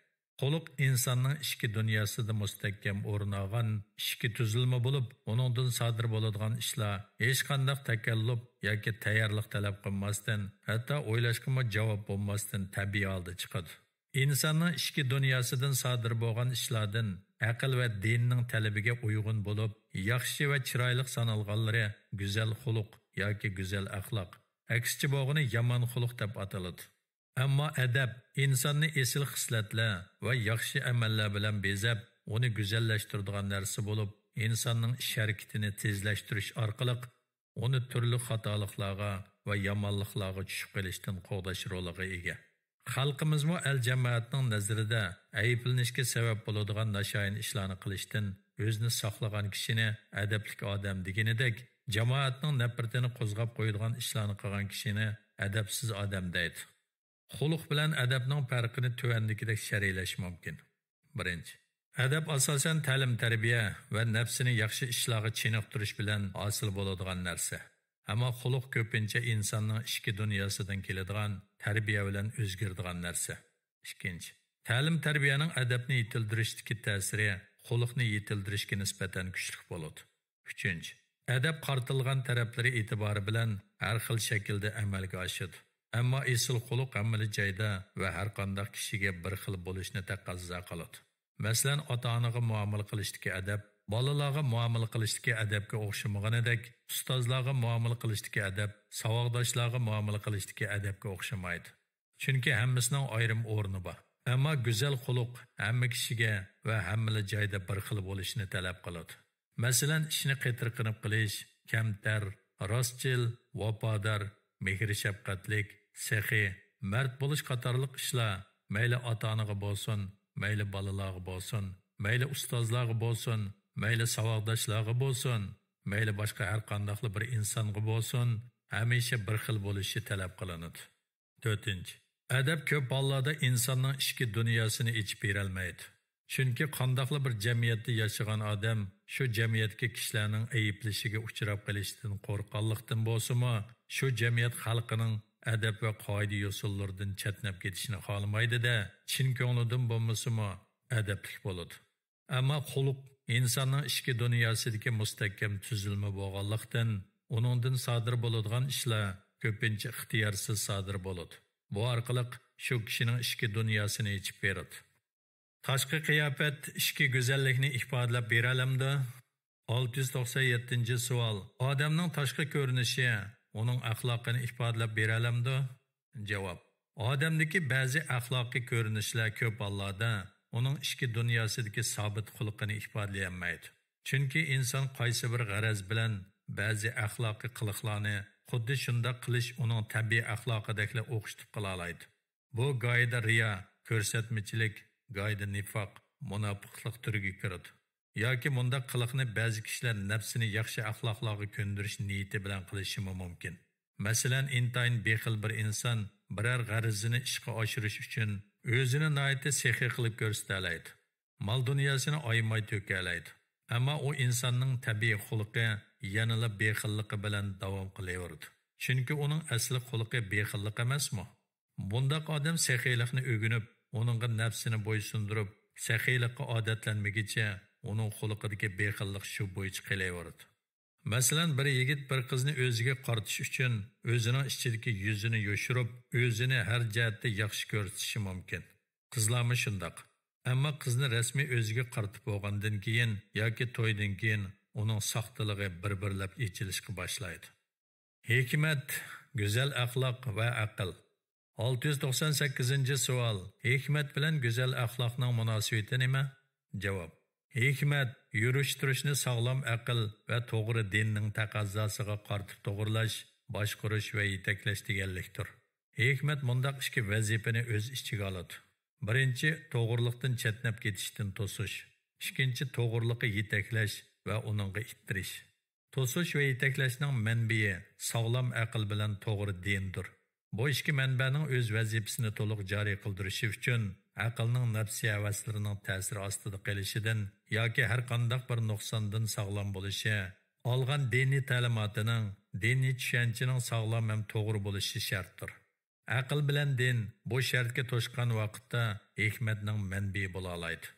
خۇلق ئىنساننىڭ ئىچكى دۇنياسىدا مۇستەھكەم ئورۇن ئالغان ئىچكى تۈزۈلمە بولۇپ، ئۇنىڭدىن سادىر بولىدىغان ئىشلار ھېچقانداق تەكەللۇپ ياكى تەييارلىق تەلەپ قىلماستىن، ھەتتا ئويلاشقىمۇ جاۋاب بولماستىن تەبىئىي ھالدا چىقىدۇ. ئىنساننىڭ ئىچكى دۇنياسىدىن سادىر بولغان ئىشلاردىن ئەقىل ۋە دىننىڭ تەلىپىگە ئۇيغۇن بولۇپ، ياخشى ۋە چىرايلىق سانالغانلىرى گۈزەل خۇلق ياكى گۈزەل ئەخلاق، ئەكسىچە بولغىنى يامان خۇلق دەپ ئاتىلىدۇ. ئەمما ئەدەپ ئىنساننى ئېسىل خىسلەتلەر ۋە ياخشى ئەمەللەر بىلەن بېزەپ، ئۇنى گۈزەللەشتۈرىدىغان نەرسە بولۇپ، ئىنساننىڭ ئىش ھەرىكىتىنى تېزلەشتۈرۈش ئارقىلىق ئۇنى تۈرلۈك خاتالىقلارغا ۋە يامانلىقلارغا چۈشۈپ قېلىشتىن قوغداش رولىغا ئىگە. خەلقىمىزمۇ ئەل جامائەتنىڭ نەزىرىدە ئەيىبلىنىشكە سەۋەب بولىدىغان ناشايان ئىشلارنى قىلىشتىن ئۆزىنى ساقلىغان كىشىنى ئەدەپلىك ئادەم دېگىنىدەك، جامائەتنىڭ نەپرىتىنى قوزغاپ قويىدىغان ئىشلارنى قىلغان كىشىنى ئەدەپسىز ئادەم دەيدۇ. خۇلق بىلەن ئەدەپنىڭ پەرقىنى تۆۋەندىكىدەك شەرھلەش مۇمكىن. بىرىنچى، ئەدەپ ئاساسەن تەلىم-تەربىيە ۋە نەپسىنى ياخشى ئىشلارغا چېنىقتۇرۇش بىلەن ھاسىل بولىدىغان نەرسە. ئەمما خۇلق كۆپىنچە ئىنساننىڭ ئىچكى دۇنياسىدىن كېلىدىغان تەربىيە بىلەن ئۆزگىرىدىغان نەرسە. ئىككىنچى، تەلىم-تەربىيەنىڭ ئەدەپنى يېتىلدۈرۈشتىكى تەسىرى خۇلقنى يېتىلدۈرۈشكە نىسبەتەن كۈچلۈك بولىدۇ. ئۈچىنچى، ئەدەپ قارىتىلغان تەرەپلىرى ئېتىبارى بىلەن ھەر خىل شەكىلدە ئەمەلگە ئاشىدۇ. ئەمما ئېسىل خۇلق ھەممىلا جايدا ۋە ھەر قانداق كىشىگە بىر خىل بولۇشنى تەقەززا قىلىدۇ. مەسىلەن، ئاتا-ئانىغا مۇئامىلە قىلىشتىكى ئەدەپ بالىلارغا مۇئامىلە قىلىشتىكى ئەدەپكە ئوخشىمىغىنىدەك، ئۇستازلارغا مۇئامىلە قىلىشتىكى ئەدەپ ساۋاقداشلارغا مۇئامىلە قىلىشتىكى ئەدەپكە ئوخشىمايدۇ. چۈنكى ھەممىسىنىڭ ئايرىم ئورنى بار. ئەمما گۈزەل خۇلق ھەممە كىشىگە ۋە ھەممىلا جايدا بىر خىل بولۇشىنى تەلەپ قىلىدۇ. مەسىلەن، ئىشنى قېتىرقىنىپ قىلىش، كەمتەر، راستچىل، ۋاپادار، مېھرى-شەپقەتلىك، سېخىي، مەرد بولۇش قاتارلىق ئىشلار مەيلى ئاتا-ئانىغا بولسۇن، مەيلى بالىلارغا بولسۇن، مەيلى ئۇستازلارغا بولسۇن، مەيلى ساۋاقداشلارغا بولسۇن، مەيلى باشقا ھەر قانداقلا بىر ئىنسانغا بولسۇن، ھەمىشە بىر خىل بولۇشى تەلەپ قىلىنىدۇ. تۆتىنچى، ئەدەپ كۆپ ھاللاردا ئىنساننىڭ ئىچكى دۇنياسىنى ئېچىپ بېرەلمەيدۇ. چۈنكى قانداقلا بىر جەمئىيەتتە ياشىغان ئادەم شۇ جەمئىيەتتىكى كىشىلەرنىڭ ئەيىبلىشىگە ئۇچراپ قېلىشتىن قورققانلىقتىن بولسىمۇ، شۇ جەمئىيەت خەلقىنىڭ ئەدەپ ۋە قائىدە-يوسۇنلىرىدىن چەتنەپ كېتىشنى خالىمايدۇ-دە، چىن كۆڭلىدىن بولمىسىمۇ ئەدەپلىك بولىدۇ. ئەمما خۇلق ئىنساننىڭ ئىچكى دۇنياسىدىكى مۇستەھكەم تۈزۈلمە بولغانلىقتىن، ئۇنىڭدىن سادىر بولىدىغان ئىشلار كۆپىنچە ئىختىيارسىز سادىر بولىدۇ. بۇ ئارقىلىق شۇ كىشىنىڭ ئىچكى دۇنياسىنى ئېچىپ بېرىدۇ. تاشقى قىياپەت ئىچكى گۈزەللىكنى ئىپادىلەپ بېرەلەمدۇ؟ ئالتە يۈز توقسان يەتتىنچى سوئال. ئادەمنىڭ تاشقى كۆرۈنۈشى ئۇنىڭ ئەخلاقىنى ئىپادىلەپ بېرەلەمدۇ؟ جاۋاب. ئادەمدىكى بەزى ئەخلاقىي كۆرۈنۈشلەر كۆپ ھاللاردا ئۇنىڭ ئىچكى دۇنياسىدىكى سابىت خۇلقىنى ئىپادىلىيەلمەيدۇ. چۈنكى ئىنسان قايسى بىر غەرەز بىلەن بەزى ئەخلاقىي قىلىقلارنى خۇددى شۇنداق قىلىش ئۇنىڭ تەبىئىي ئەخلاقىدەكلا ئوخشىتىپ قىلالايدۇ. بۇ گاھىدا رىيا، كۆرسەتمىچىلىك، گاھىدا نىفاق، مۇناپىقلىق تۈرىگە كىرىدۇ. ياكى مۇنداق قىلىقنى بەزى كىشىلەر نەپسىنى ياخشى ئەخلاقلارغا كۆندۈرۈش نىيىتى بىلەن قىلىشىمۇ مۇمكىن. مەسىلەن، ئىنتايىن بېخىل بىر ئىنسان بىرەر غەرىزىنى ئىشقا ئاشۇرۇش ئۈچۈن ئۆزىنى ناھايىتى سېخىي قىلىپ كۆرسىتەلەيدۇ. مال-دۇنياسىنى ئايىماي تۆكەلەيدۇ. ئەمما ئۇ ئىنساننىڭ تەبىئىي خۇلقى يەنىلا بېخىللىقى بىلەن داۋام قىلىۋېرىدۇ. چۈنكى ئۇنىڭ ئەسلى خۇلقى بېخىللىق ئەمەسمۇ؟ بۇنداق ئادەم سېخىيلىقنى ئۆگىنىپ، ئۇنىڭغا نەپسىنى بويسۇندۇرۇپ، سېخىيلىققا ئادەتلەنمىگىچە، ئۇنىڭ خۇلقىدىكى بېخىللىق شۇ بويىچە قېلىۋېرىدۇ. مەسىلەن، بىر يىگىت بىر قىزنى ئۆزىگە قارىتىش ئۈچۈن ئۆزىنىڭ ئىچىدىكى يۈزىنى يوشۇرۇپ، ئۆزىنى ھەر جەھەتتە ياخشى كۆرسىتىشى مۇمكىن. قىزلارمۇ شۇنداق. ئەمما قىزنى رەسمىي ئۆزىگە قارىتىپ بولغاندىن كېيىن ياكى تويدىن كېيىن ئۇنىڭ ساختىلىقى بىر-بىرلەپ ئېچىلىشقا باشلايدۇ. ھېكمەت، گۈزەل ئەخلاق ۋە ئەقىل. ئالتە يۈز توقسان سەككىزىنچى سوئال، ھېكمەت بىلەن گۈزەل ئەخلاقنىڭ مۇناسىۋىتى نېمە؟ جاۋاب، ھېكمەت، يۈرۈش-تۇرۇشنى ساغلام ئەقىل ۋە توغرا دىننىڭ تەقەززاسىغا قارىتىپ توغرىلاش، باشقۇرۇش ۋە يېتەكلەش دېگەنلىكتۇر. ھېكمەت مۇنداق ئىككى ۋەزىپىنى ئۆز ئىچىگە ئالىدۇ. بىرىنچى، توغرىلىقتىن چەتنەپ كېتىشتىن توسۇش. ئىككىنچى، توغرىلىققا يېتەكلەش ۋە ئۇنىڭغا ئىتتىرىش. توسۇش ۋە يېتەكلەشنىڭ مەنبىيى ساغلام ئەقىل بىلەن توغرا دىندۇر. بۇ ئىككى مەنبەنىڭ ئۆز ۋەزىپىسىنى تولۇق جارى قىلدۇرۇشى ئۈچۈن ئەقىلنىڭ نەپسىي ھەۋەسلىرىنىڭ تەسىرى ئاستىدا قېلىشىدىن ياكى ھەر قانداق بىر نۇقساندىن ساغلام بولۇشى، ئالغان دىنىي تەلىماتىنىڭ، دىنىي چۈشەنچىنىڭ ساغلام ھەم توغرا بولۇشى شەرتتۇر. ئەقىل بىلەن دىن بۇ شەرتكە توشقان ۋاقىتتا ھېكمەتنىڭ مەنبىيى بولالايدۇ.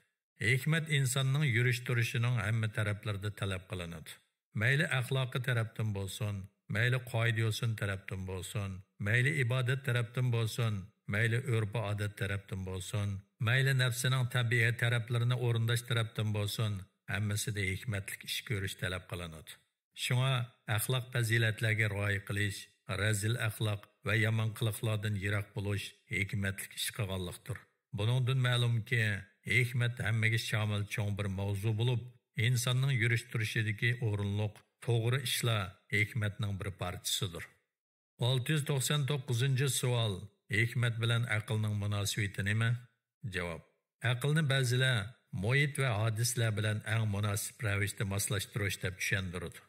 ھېكمەت ئىنساننىڭ يۈرۈش-تۇرۇشىنىڭ ھەممە تەرەپلىرىدە تەلەپ قىلىنىدۇ. مەيلى ئەخلاقىي تەرەپتىن بولسۇن، مەيلى قائىدە-يوسۇن تەرەپتىن بولسۇن، مەيلى ئىبادەت تەرەپتىن بولسۇن، مەيلى ئۆرپ-ئادەت تەرەپتىن بولسۇن، مەيلى نەپسىنىڭ تەبىئىي تەرەپلىرىنى ئورۇنداش تەرەپتىن بولسۇن، ھەممىسىدە ھېكمەتلىك ئىش كۆرۈش تەلەپ قىلىنىدۇ. شۇڭا ئەخلاق پەزىلەتلەرگە رىئايە قىلىش، رەزىل ئەخلاق ۋە يامان قىلىقلاردىن يىراق بولۇش ھېكمەتلىك ئىش قىلغانلىقتۇر. بۇنىڭدىن مەلۇمكى، ھېكمەت ھەممىگە شامىل چوڭ بىر ماۋزۇ بولۇپ، ئىنساننىڭ يۈرۈش-تۇرۇشىدىكى ئورۇنلۇق، توغرا ئىشلار ھېكمەتنىڭ بىر پارچىسىدۇر. ئالتە يۈز توقسان توققۇزىنچى سوئال، ھېكمەت بىلەن ئەقىلنىڭ مۇناسىۋىتى نېمە؟ جاۋاب، ئەقىلنى بەزىلەر مۇھىت ۋە ھادىسىلەر بىلەن ئەڭ مۇناسىپ رەۋىشتە ماسلاشتۇرۇش دەپ چۈشەندۈرىدۇ.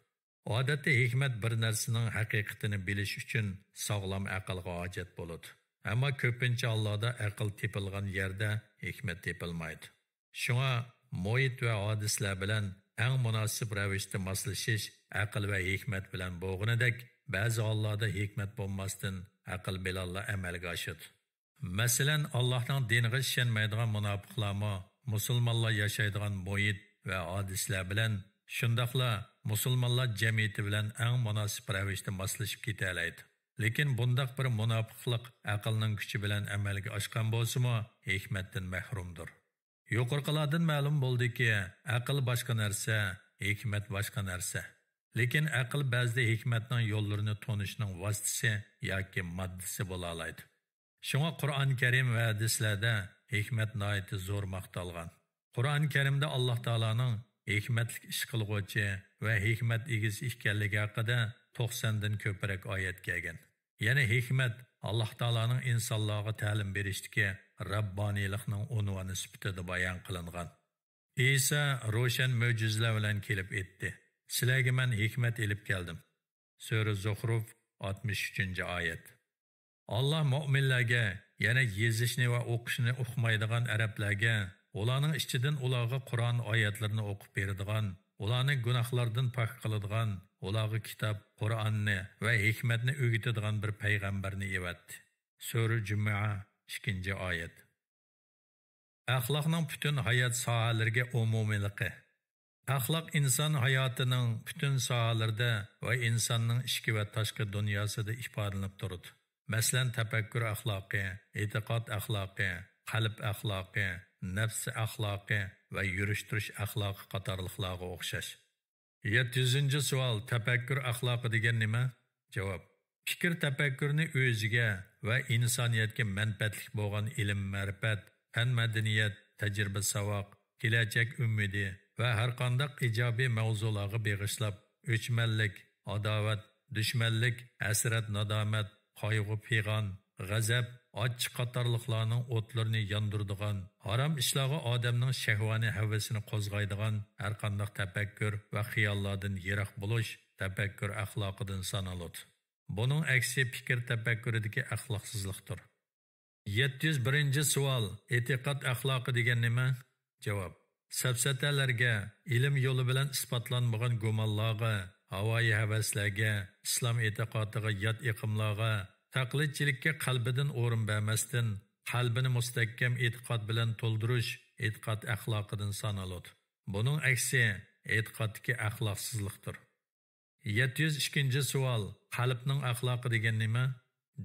ئادەتتە ھېكمەت بىر نەرسىنىڭ ھەقىقىتىنى بىلىش ئۈچۈن ساغلام ئەقىلگە ھاجەت بولىدۇ. ئەمما كۆپىنچە ھاللاردا ئەقىل تېپىلغان يەردە ھېكمەت تېپىلمايدۇ. شۇڭا مۇھىت ۋە ھادىسىلەر بىلەن ئەڭ مۇناسىپ رەۋىشتە ماسلىشىش ئەقىل ۋە ھېكمەت بىلەن بولغىنىدەك، بەزى ھاللاردا ھېكمەت بولماستىن ئەقىل بىلەنلا ئەمەلگە ئاشىدۇ. مەسىلەن، ئاللاھنىڭ دىنىغا ئىشەنمەيدىغان مۇناپىقلارمۇ مۇسۇلمانلار ياشايدىغان مۇھىت ۋە ھادىسىلەر بىلەن، شۇنداقلا مۇسۇلمانلار جەمئىيىتى بىلەن ئەڭ مۇناسىپ رەۋىشتە ماسلىشىپ كېتەلەيدۇ. لېكىن بۇنداق بىر مۇناپىقلىق ئەقىلنىڭ كۈچى بىلەن ئەمەلگە ئاشقان بولسىمۇ، ھېكمەتتىن مەھرۇمدۇر. يۇقىرىقىلاردىن مەلۇم بولدىكى، ئەقىل باشقا نەرسە، ھېكمەت باشقا نەرسە. لېكىن ئەقىل بەزىدە ھېكمەتنىڭ يوللىرىنى تونۇشنىڭ ۋاسىتىسى ياكى ماددىسى بولالايدۇ. شۇڭا قۇرئان كەرىم ۋە ھەدىسلەردە ھېكمەت ناھايىتى زور ماختالغان. قۇرئان كەرىمدە ئاللاھ تائالانىڭ ھېكمەتلىك ئىش قىلغۇچى ۋە ھېكمەت ئىگىسى ئىكەنلىكى ھەققىدە توقساندىن كۆپرەك ئايەت كەلگەن. يەنى ھېكمەت ئاللاھ تائالانىڭ ئىنسانلارغا تەلىم بېرىشتىكى رەببانىيلىقنىڭ ئۇنۋانى سۈپىتىدە بايان قىلىنغان. ئىسا روشەن مۆجىزىلەر بىلەن كېلىپ ئېيتتى، سىلەرگە مەن ھېكمەت ئېلىپ كەلدىم. سۈرە زۇخرۇف، ئاتمىش ئۈچىنچى ئايەت. ئاللاھ مۆمىنلەرگە، يەنى يېزىشنى ۋە ئوقۇشنى ئۇقمايدىغان ئەرەبلەرگە، ئۇلارنىڭ ئىچىدىن ئۇلارغا قۇرئان ئايەتلىرىنى ئوقۇپ بېرىدىغان، ئۇلارنى گۇناھلاردىن پاك قىلىدىغان، ئۇلارغا كىتاب، قۇرئاننى ۋە ھېكمەتنى ئۆگىتىدىغان بىر پەيغەمبەرنى ئەۋەتتى. سۈرە جۈمۇئە، ئىككىنچى ئايەت. ئەخلاقنىڭ پۈتۈن ھايات ساھەلىرىگە ئومۇمىيلىقى. ئەخلاق ئىنسان ھاياتىنىڭ پۈتۈن ساھەلىرىدە ۋە ئىنساننىڭ ئىچكى ۋە تاشقى دۇنياسىدا ئىپادىلىنىپ تۇرىدۇ. مەسىلەن، تەپەككۇر ئەخلاقى، ئېتىقاد ئەخلاقى، قەلب ئەخلاقى، نەپس ئەخلاقى ۋە يۈرۈش-تۇرۇش ئەخلاقى قاتارلىقلارغا ئوخشاش. يەتتە يۈزىنچى سوئال، تەپەككۇر ئەخلاقى دېگەن نېمە؟ جاۋاب، پىكىر تەپەككۇرنى ئۆزىگە ۋە ئىنسانىيەتكە مەنپەئەتلىك بولغان ئىلىم-مەرىپەت، پەن-مەدەنىيەت، تەجرىبە-ساۋاق، كېلەچەك ئۈمىدى ۋە ھەرقانداق ئىجابىي مەۋزۇلارغا بېغىشلاپ، ئۆچمەنلىك، ئاداۋەت، دۈشمەنلىك، ھەسرەت-نادامەت، قايغۇ-پىغان، غەزەپ، ئاچچىق قاتارلىقلارنىڭ ئوتلىرىنى ياندۇرىدىغان، ھارام ئىشلارغا ئادەمنىڭ شەھۋانىي ھەۋىسىنى قوزغايدىغان ھەرقانداق تەپەككۇر ۋە خىياللاردىن يىراق بولۇش تەپەككۇر ئەخلاقىدىن سانىلىدۇ. بۇنىڭ ئەكسى پىكىر تەپەككۇرىدىكى ئەخلاقسىزلىقتۇر. يەتتە يۈز بىرىنچى سوئال، ئېتىقاد ئەخلاقى دېگەن نېمە؟ جاۋاب، سەپسەتەلەرگە، ئىلىم يولى بىلەن ئىسپاتلانمىغان گۇمانلارغا، ھاۋايى ھەۋەسلەرگە، ئىسلام ئېتىقادىغا يات ئېقىملارغا، تەقلىدچىلىككە قەلبىدىن ئورۇن بەرمەستىن، قەلبىنى مۇستەھكەم ئېتىقاد بىلەن تولدۇرۇش ئېتىقاد ئەخلاقىدىن سانىلىدۇ. بۇنىڭ ئەكسى ئېتىقادتىكى ئەخلاقسىزلىقتۇر. يەتتە يۈز ئىككىنچى سوئال، قەلبنىڭ ئەخلاقى دېگەن نېمە؟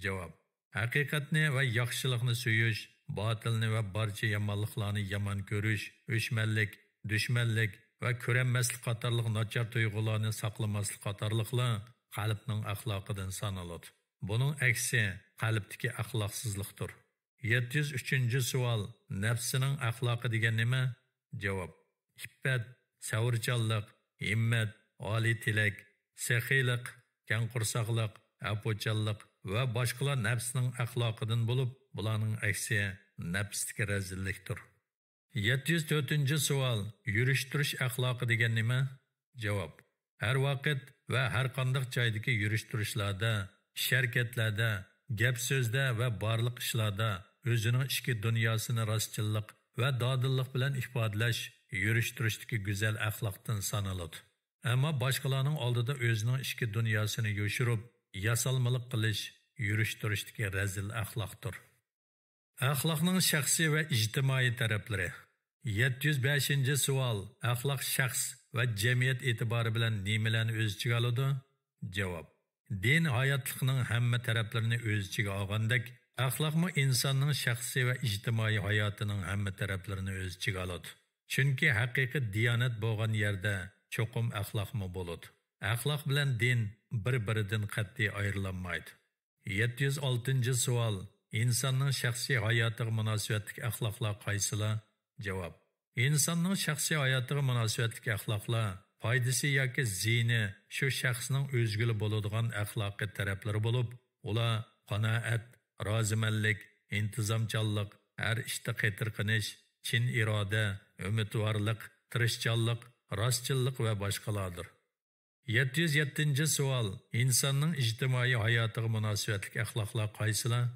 جاۋاب، ھەقىقەتنى ۋە ياخشىلىقنى سۆيۈش، باتىلنى ۋە بارچە يامانلىقلارنى يامان كۆرۈش، ئۆچمەنلىك، دۈشمەنلىك ۋە كۆرەلمەسلىك قاتارلىق ناچار تۇيغۇلارنى ساقلىماسلىق قاتارلىقلار قەلبنىڭ ئەخلاقىدىن سانىلىدۇ. بۇنىڭ ئەكسى قەلبتىكى ئەخلاقسىزلىقتۇر. يەتتە يۈز ئۈچىنچى سوئال، نەپسىنىڭ ئەخلاقى دېگەن نېمە؟ جاۋاب، ئىپپەت، سەۋرچانلىق، ھىممەت، ئالىي تىلەك، سېخىيلىق، كەڭ قورساقلىق، ئەپۇچانلىق ۋە باشقىلار نەپسىنىڭ ئەخلاقىدىن بولۇپ، بۇلارنىڭ ئەكسى نەپستىكى رەزىللىكتۇر. يەتتە يۈز تۆتىنچى سوئال، يۈرۈش-تۇرۇش ئەخلاقى دېگەن نېمە؟ جاۋاب، ھەر ۋاقىت ۋە ھەر قانداق جايدىكى يۈرۈش-تۇرۇشلاردا، ئىش-ھەرىكەتلەردە، گەپ-سۆزدە ۋە بارلىق ئىشلاردا ئۆزىنىڭ ئىچكى دۇنياسىنى راستچىللىق ۋە دادىللىق بىلەن ئىپادىلەش يۈرۈش-تۇرۇشتىكى گۈزەل ئەخلاقتىن سانىلىدۇ. ئەمما باشقىلارنىڭ ئالدىدا ئۆزىنىڭ ئىچكى دۇنياسىنى يوشۇرۇپ، ياسالمىلىق قىلىش يۈرۈش-تۇرۇشتىكى رەزىل ئەخلاقتۇر. ئەخلاقنىڭ شەخسىي ۋە ئىجتىمائىي تەرەپلىرى. يەتتە يۈز بەشىنچى سوئال، ئەخلاق شەخس ۋە جەمئىيەت ئېتىبارى بىلەن نېمىلەرنى ئۆز ئىچىگە ئالىدۇ؟ جاۋاب، دىن ھاياتلىقنىڭ ھەممە تەرەپلىرىنى ئۆز ئىچىگە ئالغاندەك، ئەخلاقمۇ ئىنساننىڭ شەخسىي ۋە ئىجتىمائىي ھاياتىنىڭ ھەممە تەرەپلىرىنى ئۆز ئىچىگە ئالىدۇ. چۈنكى ھەقىقىي دىيانەت بولغان يەردە چوقۇم ئەخلاقمۇ بولىدۇ. ئەخلاق بىلەن دىن بىر-بىرىدىن قەتئىي ئايرىلالمايدۇ. يەتتە يۈز ئالتىنچى سوئال، ئىنساننىڭ شەخسىي ھاياتىغا مۇناسىۋەتلىك ئەخلاقلار قايسىلار؟ جاۋاب، ئىنساننىڭ شەخسىي ھاياتىغا مۇناسىۋەتلىك ئەخلاقلار پايدىسى ياكى زىيىنى شۇ شەخسنىڭ ئۆزىگىلا بولىدىغان ئەخلاقىي تەرەپلىرى بولۇپ، ئۇلار قانائەت، رازىمەنلىك، ئىنتىزامچانلىق، ھەر ئىشتا قېتىرقىنىش، چىن ئىرادە، ئۈمىدۋارلىق، تىرىشچانلىق، راستچىللىق ۋە باشقىلاردۇر. يەتتە يۈز يەتتىنچى سوئال، ئىنساننىڭ ئىجتىمائىي ھاياتىغا مۇناسىۋەتلىك ئەخلاقلار قايسىلار؟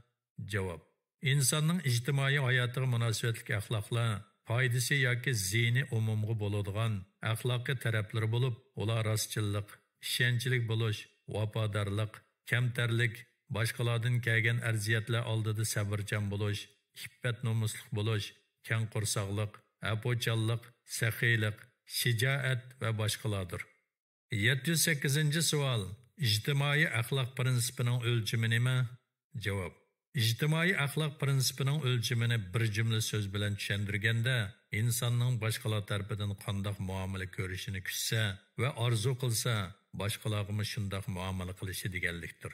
جاۋاب، ئىنساننىڭ ئىجتىمائىي ھاياتىغا مۇناسىۋەتلىك ئەخلاقلار پايدىسى ياكى زىيىنى ئومۇمغا بولىدىغان ئەخلاقىي تەرەپلىرى بولۇپ، ئۇلار راستچىللىق، ئىشەنچلىك بولۇش، ۋاپادارلىق، كەمتەرلىك، باشقىلاردىن كەلگەن ئەرزىيەتلەر ئالدىدا سەۋرچان بولۇش، ئىپپەت-نومۇسلۇق بولۇش، كەڭ قورساقلىق، ئەپۇچانلىق، سېخىيلىق، شىجائەت ۋە باشقىلاردۇر. يەتتە يۈز سەككىزىنچى سوئال، ئىجتىمائىي ئەخلاق پىرىنسىپىنىڭ ئۆلچىمى نېمە؟ جاۋاب، ئىجتىمائىي ئەخلاق پىرىنسىپىنىڭ ئۆلچىمىنى بىر جۈملە سۆز بىلەن چۈشەندۈرگەندە، ئىنساننىڭ باشقىلار تەرىپىدىن قانداق مۇئامىلە كۆرۈشىنى كۈتسە ۋە ئارزۇ قىلسا، باشقىلارغىمۇ شۇنداق مۇئامىلە قىلىشى دېگەنلىكتۇر.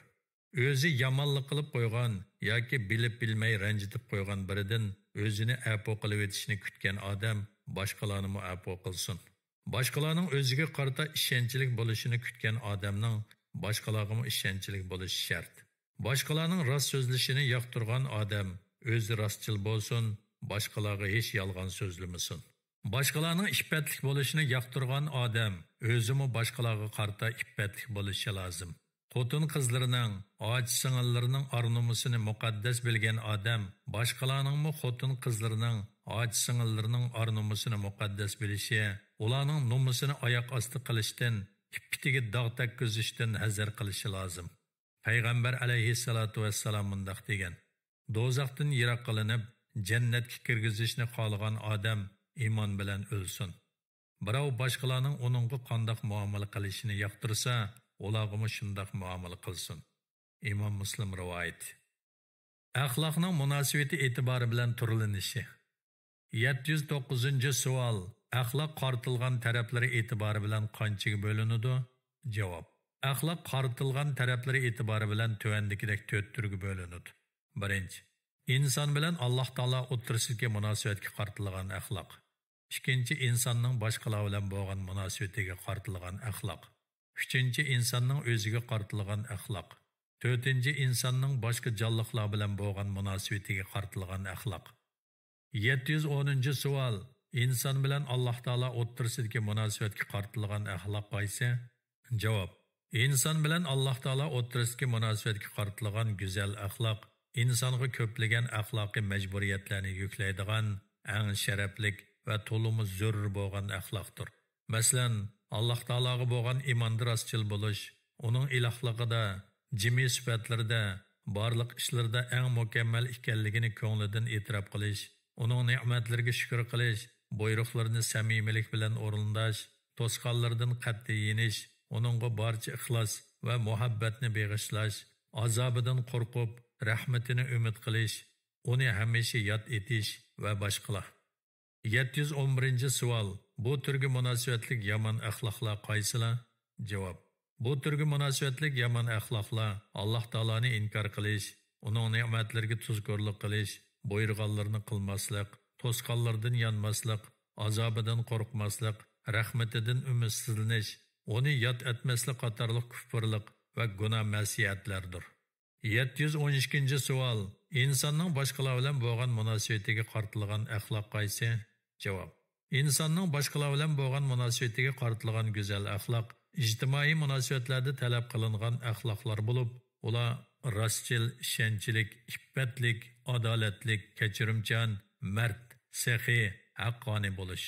ئۆزى يامانلىق قىلىپ قويغان ياكى بىلىپ بىلمەي رەنجىتىپ قويغان بىرىدىن ئۆزىنى ئەپۇ قىلىۋېتىشىنى كۈتكەن ئادەم باشقىلارنىمۇ ئەپۇ قىلسۇن. باشقىلارنىڭ ئۆزىگە قارىتا ئىشەنچلىك بولۇشىنى كۈتكەن ئادەمنىڭ باشقىلارغىمۇ ئىشەنچلىك بولۇشى شەرت. باشقىلارنىڭ راست سۆزلىشىنى ياقتۇرغان ئادەم ئۆزى راستچىل بولسۇن، باشقىلارغا ھېچ يالغان سۆزلىمىسۇن. باشقىلارنىڭ ئىپپەتلىك بولۇشىنى ياقتۇرغان ئادەم ئۆزىمۇ باشقىلارغا قارىتا ئىپپەتلىك بولۇشى لازىم. خوتۇن-قىزلىرىنىڭ، ئاچا-سىڭىللىرىنىڭ ئار-نومۇسىنى مۇقەددەس بىلگەن ئادەم باشقىلارنىڭمۇ خوتۇن-قىزلىرىنىڭ، ئاچا-سىڭىللىرىنىڭ ئار-نومۇسىنى مۇقەددەس بىلىشى، ئۇلارنىڭ نومۇسىنى ئاياق ئاستى قىلىشتىن، ئىپپىتىگە داغ تەگكۈزۈشتىن ھەزەر قىلىشى لازىم. پەيغەمبەر ئەلەيھىسسالاتۇ ۋەسسالام مۇنداق دېگەن: دوزاختىن يىراق قىلىنىپ، جەننەتكە كىرگۈزۈشنى خالىغان ئادەم ئىمان بىلەن ئۆلسۇن. بىراۋ باشقىلارنىڭ ئۇنىڭغا قانداق مۇئامىلە قىلىشىنى ياقتۇرسا، ئۇلارغىمۇ شۇنداق مۇئامىلە قىلسۇن. ئىمام مۇسلىم رىۋايىتى. ئەخلاقنىڭ مۇناسىۋىتى ئېتىبارى بىلەن تۈرلىنىشى. يەتتە يۈز توققۇزىنچى سوئال، ئەخلاق قارىتىلغان تەرەپلىرى ئېتىبارى بىلەن قانچىگە بۆلۈنىدۇ؟ جاۋاب، ئەخلاق قارىتىلغان تەرەپلىرى ئېتىبارى بىلەن تۆۋەندىكىدەك تۆت تۈرگە بۆلۈنىدۇ. بىرىنچى، ئىنسان بىلەن ئاللاھ تائالا ئوتتۇرىسىدىكى مۇناسىۋەتكە قارىتىلغان ئەخلاق. ئىككىنچى، ئىنساننىڭ باشقىلار بىلەن بولغان مۇناسىۋىتىگە قارىتىلغان ئەخلاق. ئۈچىنچى، ئىنساننىڭ ئۆزىگە قارىتىلغان ئەخلاق. تۆتىنچى، ئىنساننىڭ باشقا جانلىقلار بىلەن بولغان مۇناسىۋىتىگە قارىتىلغان ئەخلاق. يەتتە يۈز ئونىنچى سوئال، ئىنسان بىلەن ئاللاھ تائالا ئوتتۇرىسىدىكى مۇناسىۋەتكە قارىتىلغان ئەخلاق قايسى؟ جاۋاب، ئىنسان بىلەن ئاللاھ تائالا ئوتتۇرىسىدىكى مۇناسىۋەتكە قارىتىلغان گۈزەل ئەخلاق ئىنسانغا كۆپلىگەن ئەخلاقىي مەجبۇرىيەتلەرنى يۈكلەيدىغان ئەڭ شەرەپلىك ۋە تولىمۇ زۆرۈر بولغان ئەخلاقتۇر. مەسىلەن، ئاللاھ تائالاغا بولغان ئىماندا راستچىل بولۇش، ئۇنىڭ ئىلاھلىقىدا، جىمى سۈپەتلىرىدە، بارلىق ئىشلىرىدا ئەڭ مۇكەممەل ئىكەنلىكىنى كۆڭلىدىن ئېتىراپ قىلىش، ئۇنىڭ نېمەتلىرىگە شۈكۈر قىلىش، بۇيرۇقلىرىنى سەمىمىيلىك بىلەن ئورۇنداش، توسقانلىرىدىن قەتئىي يېنىش، ئۇنىڭغا بارچە ئىخلاس ۋە مۇھەببەتنى بېغىشلاش، ئازابىدىن قورقۇپ، رەھمىتىنى ئۈمىد قىلىش، ئۇنى ھەمىشە ياد ئېتىش ۋە باشقىلار. يەتتە يۈز ئون بىرىنچى سوئال، بۇ تۈرگە مۇناسىۋەتلىك يامان ئەخلاقلار قايسىلار؟ جاۋاب، بۇ تۈرگە مۇناسىۋەتلىك يامان ئەخلاقلار ئاللاھ تائالانى ئىنكار قىلىش، ئۇنىڭ نېمەتلىرىگە تۇزكورلۇق قىلىش، بۇيرۇغانلىرىنى قىلماسلىق، توسقانلىرىدىن يانماسلىق، ئازابىدىن قورقماسلىق، رەھمىتىدىن ئۈمىدسىزلىنىش، ئۇنى ياد ئەتمەسلىك قاتارلىق كۇپۇرلۇق ۋە گۇناھ مەسىيەتلەردۇر. يەتتە يۈز ئون ئىككىنچى سوئال، ئىنساننىڭ باشقىلار بىلەن بولغان مۇناسىۋىتىگە قارىتىلغان ئەخلاق قايسى؟ جاۋاب، ئىنساننىڭ باشقىلار بىلەن بولغان مۇناسىۋىتىگە قارىتىلغان گۈزەل ئەخلاق ئىجتىمائىي مۇناسىۋەتلەردە تەلەپ قىلىنغان ئەخلاقلار بولۇپ، ئۇلار راستچىل، ئىشەنچلىك، ئىپپەتلىك، ئادالەتلىك، كەچۈرۈمچان، مەرد، سېخىي، ھەققانىي بولۇش،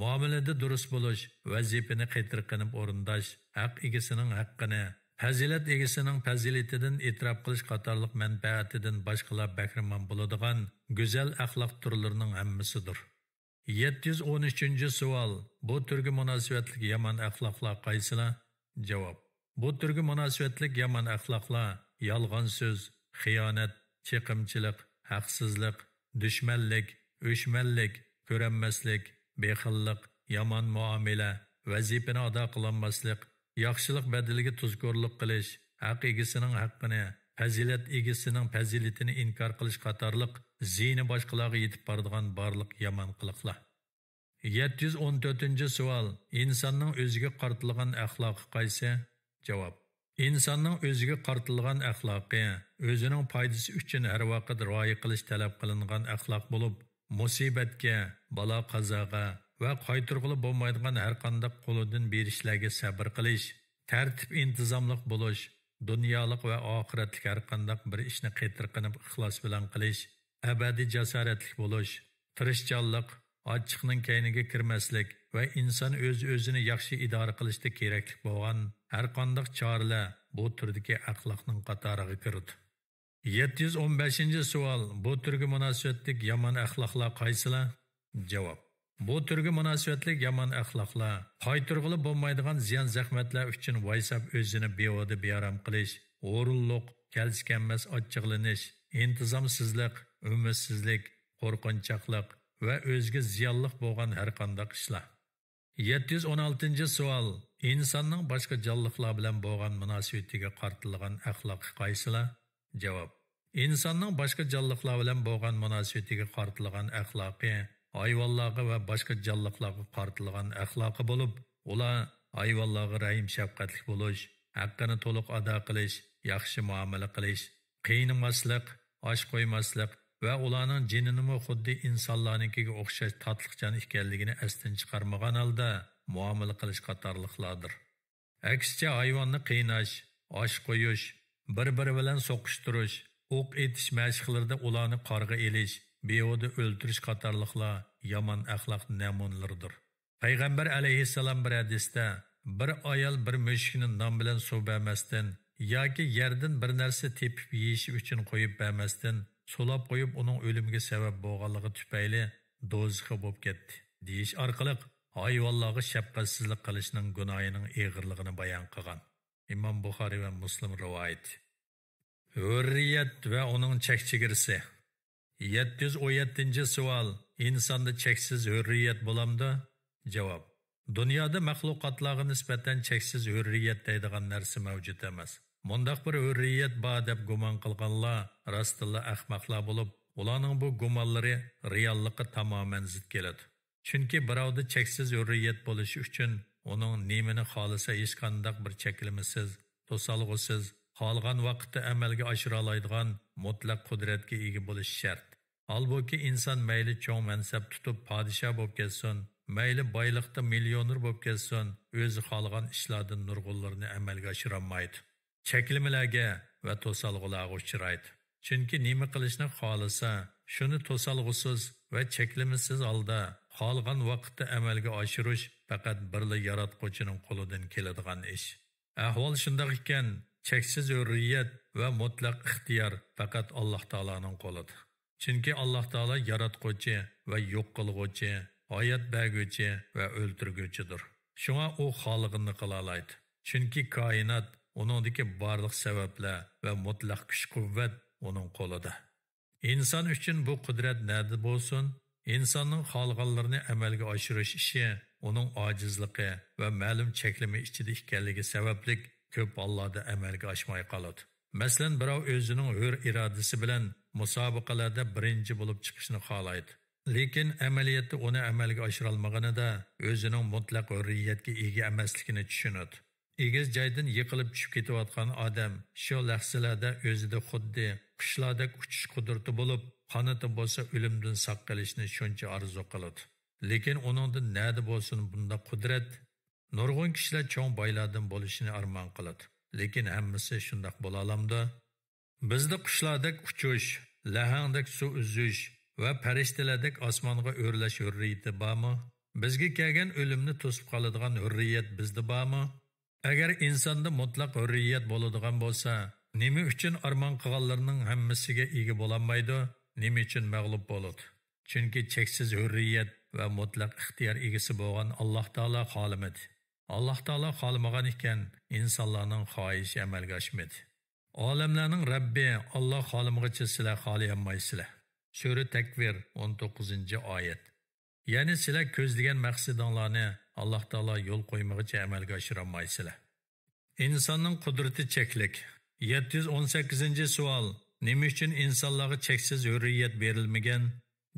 مۇئامىلىدە دۇرۇس بولۇش، ۋەزىپىنى قېتىرقىنىپ ئورۇنداش، ھەق ئىگىسىنىڭ ھەققىنى، پەزىلەت ئىگىسىنىڭ پەزىلىتىدىن ئېتىراپ قىلىش قاتارلىق مەنپەئەتىدىن باشقىلار بەھرىمەن بولىدىغان گۈزەل ئەخلاق تۈرلىرىنىڭ ھەممىسىدۇر. يەتتە يۈز ئون ئۈچىنچى سوئال، بۇ تۈرگە مۇناسىۋەتلىك يامان ئەخلاقلار قايسىلار؟ جاۋاب، بۇ تۈرگە مۇناسىۋەتلىك يامان ئەخلاقلار يالغان سۆز، خىيانەت، چېقىمچىلىق، ھەقسىزلىق، دۈشمەنلىك، ئۆچمەنلىك، كۆرەلمەسلىك، بېخىللىق، يامان مۇئامىلە، ۋەزىپىنى ئادا قىلالماسلىق، ياخشىلىق بەدىلىگە تۇزكورلۇق قىلىش، ھەق ئىگىسىنىڭ ھەققىنى، پەزىلەت ئىگىسىنىڭ پەزىلىتىنى ئىنكار قىلىش قاتارلىق زىيىنى باشقىلارغا يېتىپ بارىدىغان بارلىق يامان قىلىقلار. يەتتە يۈز ئون تۆتىنچى سوئال، ئىنساننىڭ ئۆزىگە قارىتىلغان ئەخلاقى قايسى؟ جاۋاب، ئىنساننىڭ ئۆزىگە قارىتىلغان ئەخلاقى ئۆزىنىڭ پايدىسى ئۈچۈن ھەر ۋاقىت رىئايە قىلىش تەلەپ قىلىنغان ئەخلاق بولۇپ، مۇسىبەتكە، بالا-قازاغا ۋە قايتۇرغىلى بولمايدىغان ھەرقانداق قولىدىن بېرىشلەرگە سەبرى قىلىش، تەرتىپ-ئىنتىزاملىق بولۇش، دۇنيالىق ۋە ئاخىرەتلىك ھەرقانداق بىر ئىشنى قېتىرقىنىپ ئىخلاس بىلەن قىلىش، ئەبەدىي جاسارەتلىك بولۇش، تىرىشچانلىق، ئاچچىقنىڭ كەينىگە كىرمەسلىك ۋە ئىنسان ئۆز-ئۆزىنى ياخشى ئىدارە قىلىشتا كېرەكلىك بولغان ھەرقانداق چارىلەر بۇ تۈردىكى ئەخلاقنىڭ قاتارىغا كىرىدۇ. يەتتە يۈز ئون بەشىنچى سوئال، بۇ تۈرگە مۇناسىۋەتلىك يامان ئەخلاقلار قايسىلار؟ جاۋاب، بۇ تۈرگە مۇناسىۋەتلىك يامان ئەخلاقلار قايتۇرغىلى بولمايدىغان زىيان-زەخمەتلەر ئۈچۈن ۋايساپ ئۆزىنى بىھۇدە بىئارام قىلىش، ھۇرۇنلۇق، كەلسە-كەلمەس ئاچچىقلىنىش، ئىنتىزامسىزلىق، ئۈمىدسىزلىك، قورقۇنچاقلىق ۋە ئۆزىگە زىيانلىق بولغان ھەرقانداق ئىشلار. يەتتە يۈز ئون ئالتىنچى سوئال، ئىنساننىڭ باشقا جانلىقلار بىلەن بولغان مۇناسىۋىتىگە قارىتىلغان ئەخلاقى قايسىلار؟ جاۋاب، ئىنساننىڭ باشقا جانلىقلار بىلەن بولغان مۇناسىۋىتىگە قارىتىلغان ئەخلاقى ھايۋانلارغا ۋە باشقا جانلىقلارغا قارىتىلغان ئەخلاقى بولۇپ، ئۇلار ھايۋانلارغا رەھىم-شەپقەتلىك بولۇش، ھەققىنى تولۇق ئادا قىلىش، ياخشى مۇئامىلە قىلىش، قىينىماسلىق، ئاچ قويماسلىق ۋە ئۇلارنىڭ جېنىنىمۇ خۇددى ئىنسانلارنىڭكىگە ئوخشاش تاتلىق جان ئىكەنلىكىنى ئەستىن چىقارمىغان ھالدا مۇئامىلە قىلىش قاتارلىقلاردۇر. ئەكسىچە، ھايۋاننى قىيناش، ئاچ قويۇش، بىر-بىرى بىلەن سوقۇشتۇرۇش، ئوق ئېتىش مەشىقلىرىدە ئۇلارنى قارىغا ئېلىش، بىھۇدە ئۆلتۈرۈش قاتارلىقلار يامان ئەخلاق نەمۇنىلىرىدۇر. پەيغەمبەر ئەلەيھىسسالام بىر ھەدىستە، بىر ئايال بىر مۈشۈكنى نان بىلەن سۇ بەرمەستىن ياكى يەردىن بىر نەرسە تېپىپ يېيىشى ئۈچۈن قويۇپ بەرمەستىن، سولاپ قويۇپ، ئۇنىڭ ئۆلۈمىگە سەۋەب بولغانلىقى تۈپەيلى دوزىخى بولۇپ كەتتى، دېيىش ئارقىلىق ھايۋانلارغا شەپقەتسىزلىك قىلىشنىڭ گۇناھىنىڭ ئېغىرلىقىنى بايان قىلغان. ئىمام بۇخارىي ۋە مۇسلىم رىۋايىتى. ھۆرىيەت ۋە ئۇنىڭ چەك-چېگرىسى. يەتتە يۈز ئون يەتتىنچى سوئال، ئىنساندا چەكسىز ھۆرىيەت بولامدۇ؟ جاۋاب، دۇنيادا مەخلۇقاتلارغا نىسبەتەن چەكسىز ھۆرىيەت دەيدىغان نەرسە مەۋجۇت ئەمەس. مۇنداق بىر ھۆرىيەت بار دەپ گۇمان قىلغانلار راستتىنلا ئەخمەقلار بولۇپ، ئۇلارنىڭ بۇ گۇمانلىرى رېئاللىققا تامامەن زىت كېلىدۇ. چۈنكى بىراۋدا چەكسىز ھۆرىيەت بولۇشى ئۈچۈن ئۇنىڭ نېمىنى خالىسا ھېچقانداق بىر چەكلىمىسىز، توسالغۇسىز، خالىغان ۋاقىتتا ئەمەلگە ئاشۇرالايدىغان مۇتلەق قۇدرەتكە ئىگە بولۇشى شەرت. ھالبۇكى، ئىنسان مەيلى چوڭ مەنسەپ تۇتۇپ پادىشاھ بولۇپ كەتسۇن، مەيلى بايلىقتا مىليونېر بولۇپ كەتسۇن، ئۆزى خالىغان ئىشلاردىن نۇرغۇنلىرىنى ئەمەلگە ئاشۇرالمايدۇ. چەكلىمىلەرگە ۋە توسالغۇلارغا ئۇچرايدۇ. چۈنكى نېمە قىلىشنى خالىسا، شۇنى توسالغۇسىز ۋە چەكلىمىسىز ھالدا خالىغان ۋاقىتتا ئەمەلگە ئاشۇرۇش پەقەت بىرلا ياراتقۇچىنىڭ قولىدىن كېلىدىغان ئىش. ئەھۋال شۇنداق ئىكەن، چەكسىز ھۆررىيەت ۋە مۇتلەق ئىختىيار پەقەت ئاللاھ تائالانىڭ قولىدا. چۈنكى ئاللاھ تائالا ياراتقۇچى ۋە يوق قىلغۇچى، ھايات بەرگۈچى ۋە ئۆلتۈرگۈچىدۇر. شۇڭا ئۇ خالىغىنىنى قىلالايدۇ. چۈنكى كائىنات، ئۇنىڭدىكى بارلىق سەۋەبلەر ۋە مۇتلەق كۈچ-قۇۋۋەت ئۇنىڭ قولىدا. ئىنسان ئۈچۈن بۇ قۇدرەت نەدە بولسۇن؟ ئىنساننىڭ خالىغانلىرىنى ئەمەلگە ئاشۇرۇش ئىشى ئۇنىڭ ئاجىزلىقى ۋە مەلۇم چەكلىمە ئىچىدە ئىكەنلىكى سەۋەبلىك كۆپ ھاللاردا ئەمەلگە ئاشماي قالىدۇ. مەسىلەن، بىراۋ ئۆزىنىڭ ھۆر ئىرادىسى بىلەن مۇسابىقىلەردە بىرىنچى بولۇپ چىقىشنى خالايدۇ. لېكىن ئەمەلىيەتتە ئۇنى ئەمەلگە ئاشۇرالمىغىنىدا ئۆزىنىڭ مۇتلەق ھۆررىيەتكە ئىگە ئەمەسلىكىنى چۈشىنىدۇ. ئېگىز جايدىن يىقىلىپ چۈشۈپ كېتىۋاتقان ئادەم شۇ لەھزىلەردە ئۆزىدە خۇددى قۇشلاردەك ئۇچۇش قۇدرىتى بولۇپ، قانىتى بولسا ئۆلۈمدىن ساق قېلىشنى شۇنچە ئارزۇ قىلىدۇ. لېكىن ئۇنىڭدا نەدە بولسۇن بۇنداق قۇدرەت؟ نۇرغۇن كىشىلەر چوڭ بايلاردىن بولۇشنى ئارمان قىلىدۇ. لېكىن ھەممىسى شۇنداق بولالامدۇ؟ بىزدە قۇشلاردەك ئۇچۇش، لەھەڭدەك سۇ ئۈزۈش ۋە پەرىشتىلەردەك ئاسمانغا ئۆرلەش ھۆررىيىتى بارمۇ؟ بىزگە كەلگەن ئۆلۈمنى توسۇپ قالىدىغان ھۆررىيەت بىزدە بارمۇ؟ ئەگەر ئىنساندا مۇتلەق ھۆررىيەت بولىدىغان بولسا، نېمە ئۈچۈن ئارمان قىلغانلىرىنىڭ ھەممىسىگە ئىگە بولالمايدۇ؟ نېمە ئۈچۈن مەغلۇپ بولىدۇ؟ چۈنكى چەكسىز ھۆررىيەت ۋە مۇتلەق ئىختىيار ئىگىسى بولغان ئاللاھ تائالا خالىمىدى. ئاللاھ تائالا خالىمىغان ئىكەن، ئىنسانلارنىڭ خاھىشى ئەمەلگە ئاشمىدى. ئالەملەرنىڭ رەببى ئاللاھ خالىمىغىچە سىلەر خالىيالمايسىلەر. سۈرە تەكۋىر، ئون توققۇزىنچى ئايەت. يەنى سىلەر كۆزلىگەن مەقسىتىڭلارنى ئاللاھ تائالا يول قويمىغىچە ئەمەلگە ئاشۇرالمايسىلەر. ئىنساننىڭ قۇدرىتى چەكلىك. يەتتە يۈز ئون سەككىزىنچى سوئال، نېمە ئۈچۈن ئىنسانلارغا چەكسىز ھۆررىيەت بېرىلمىگەن؟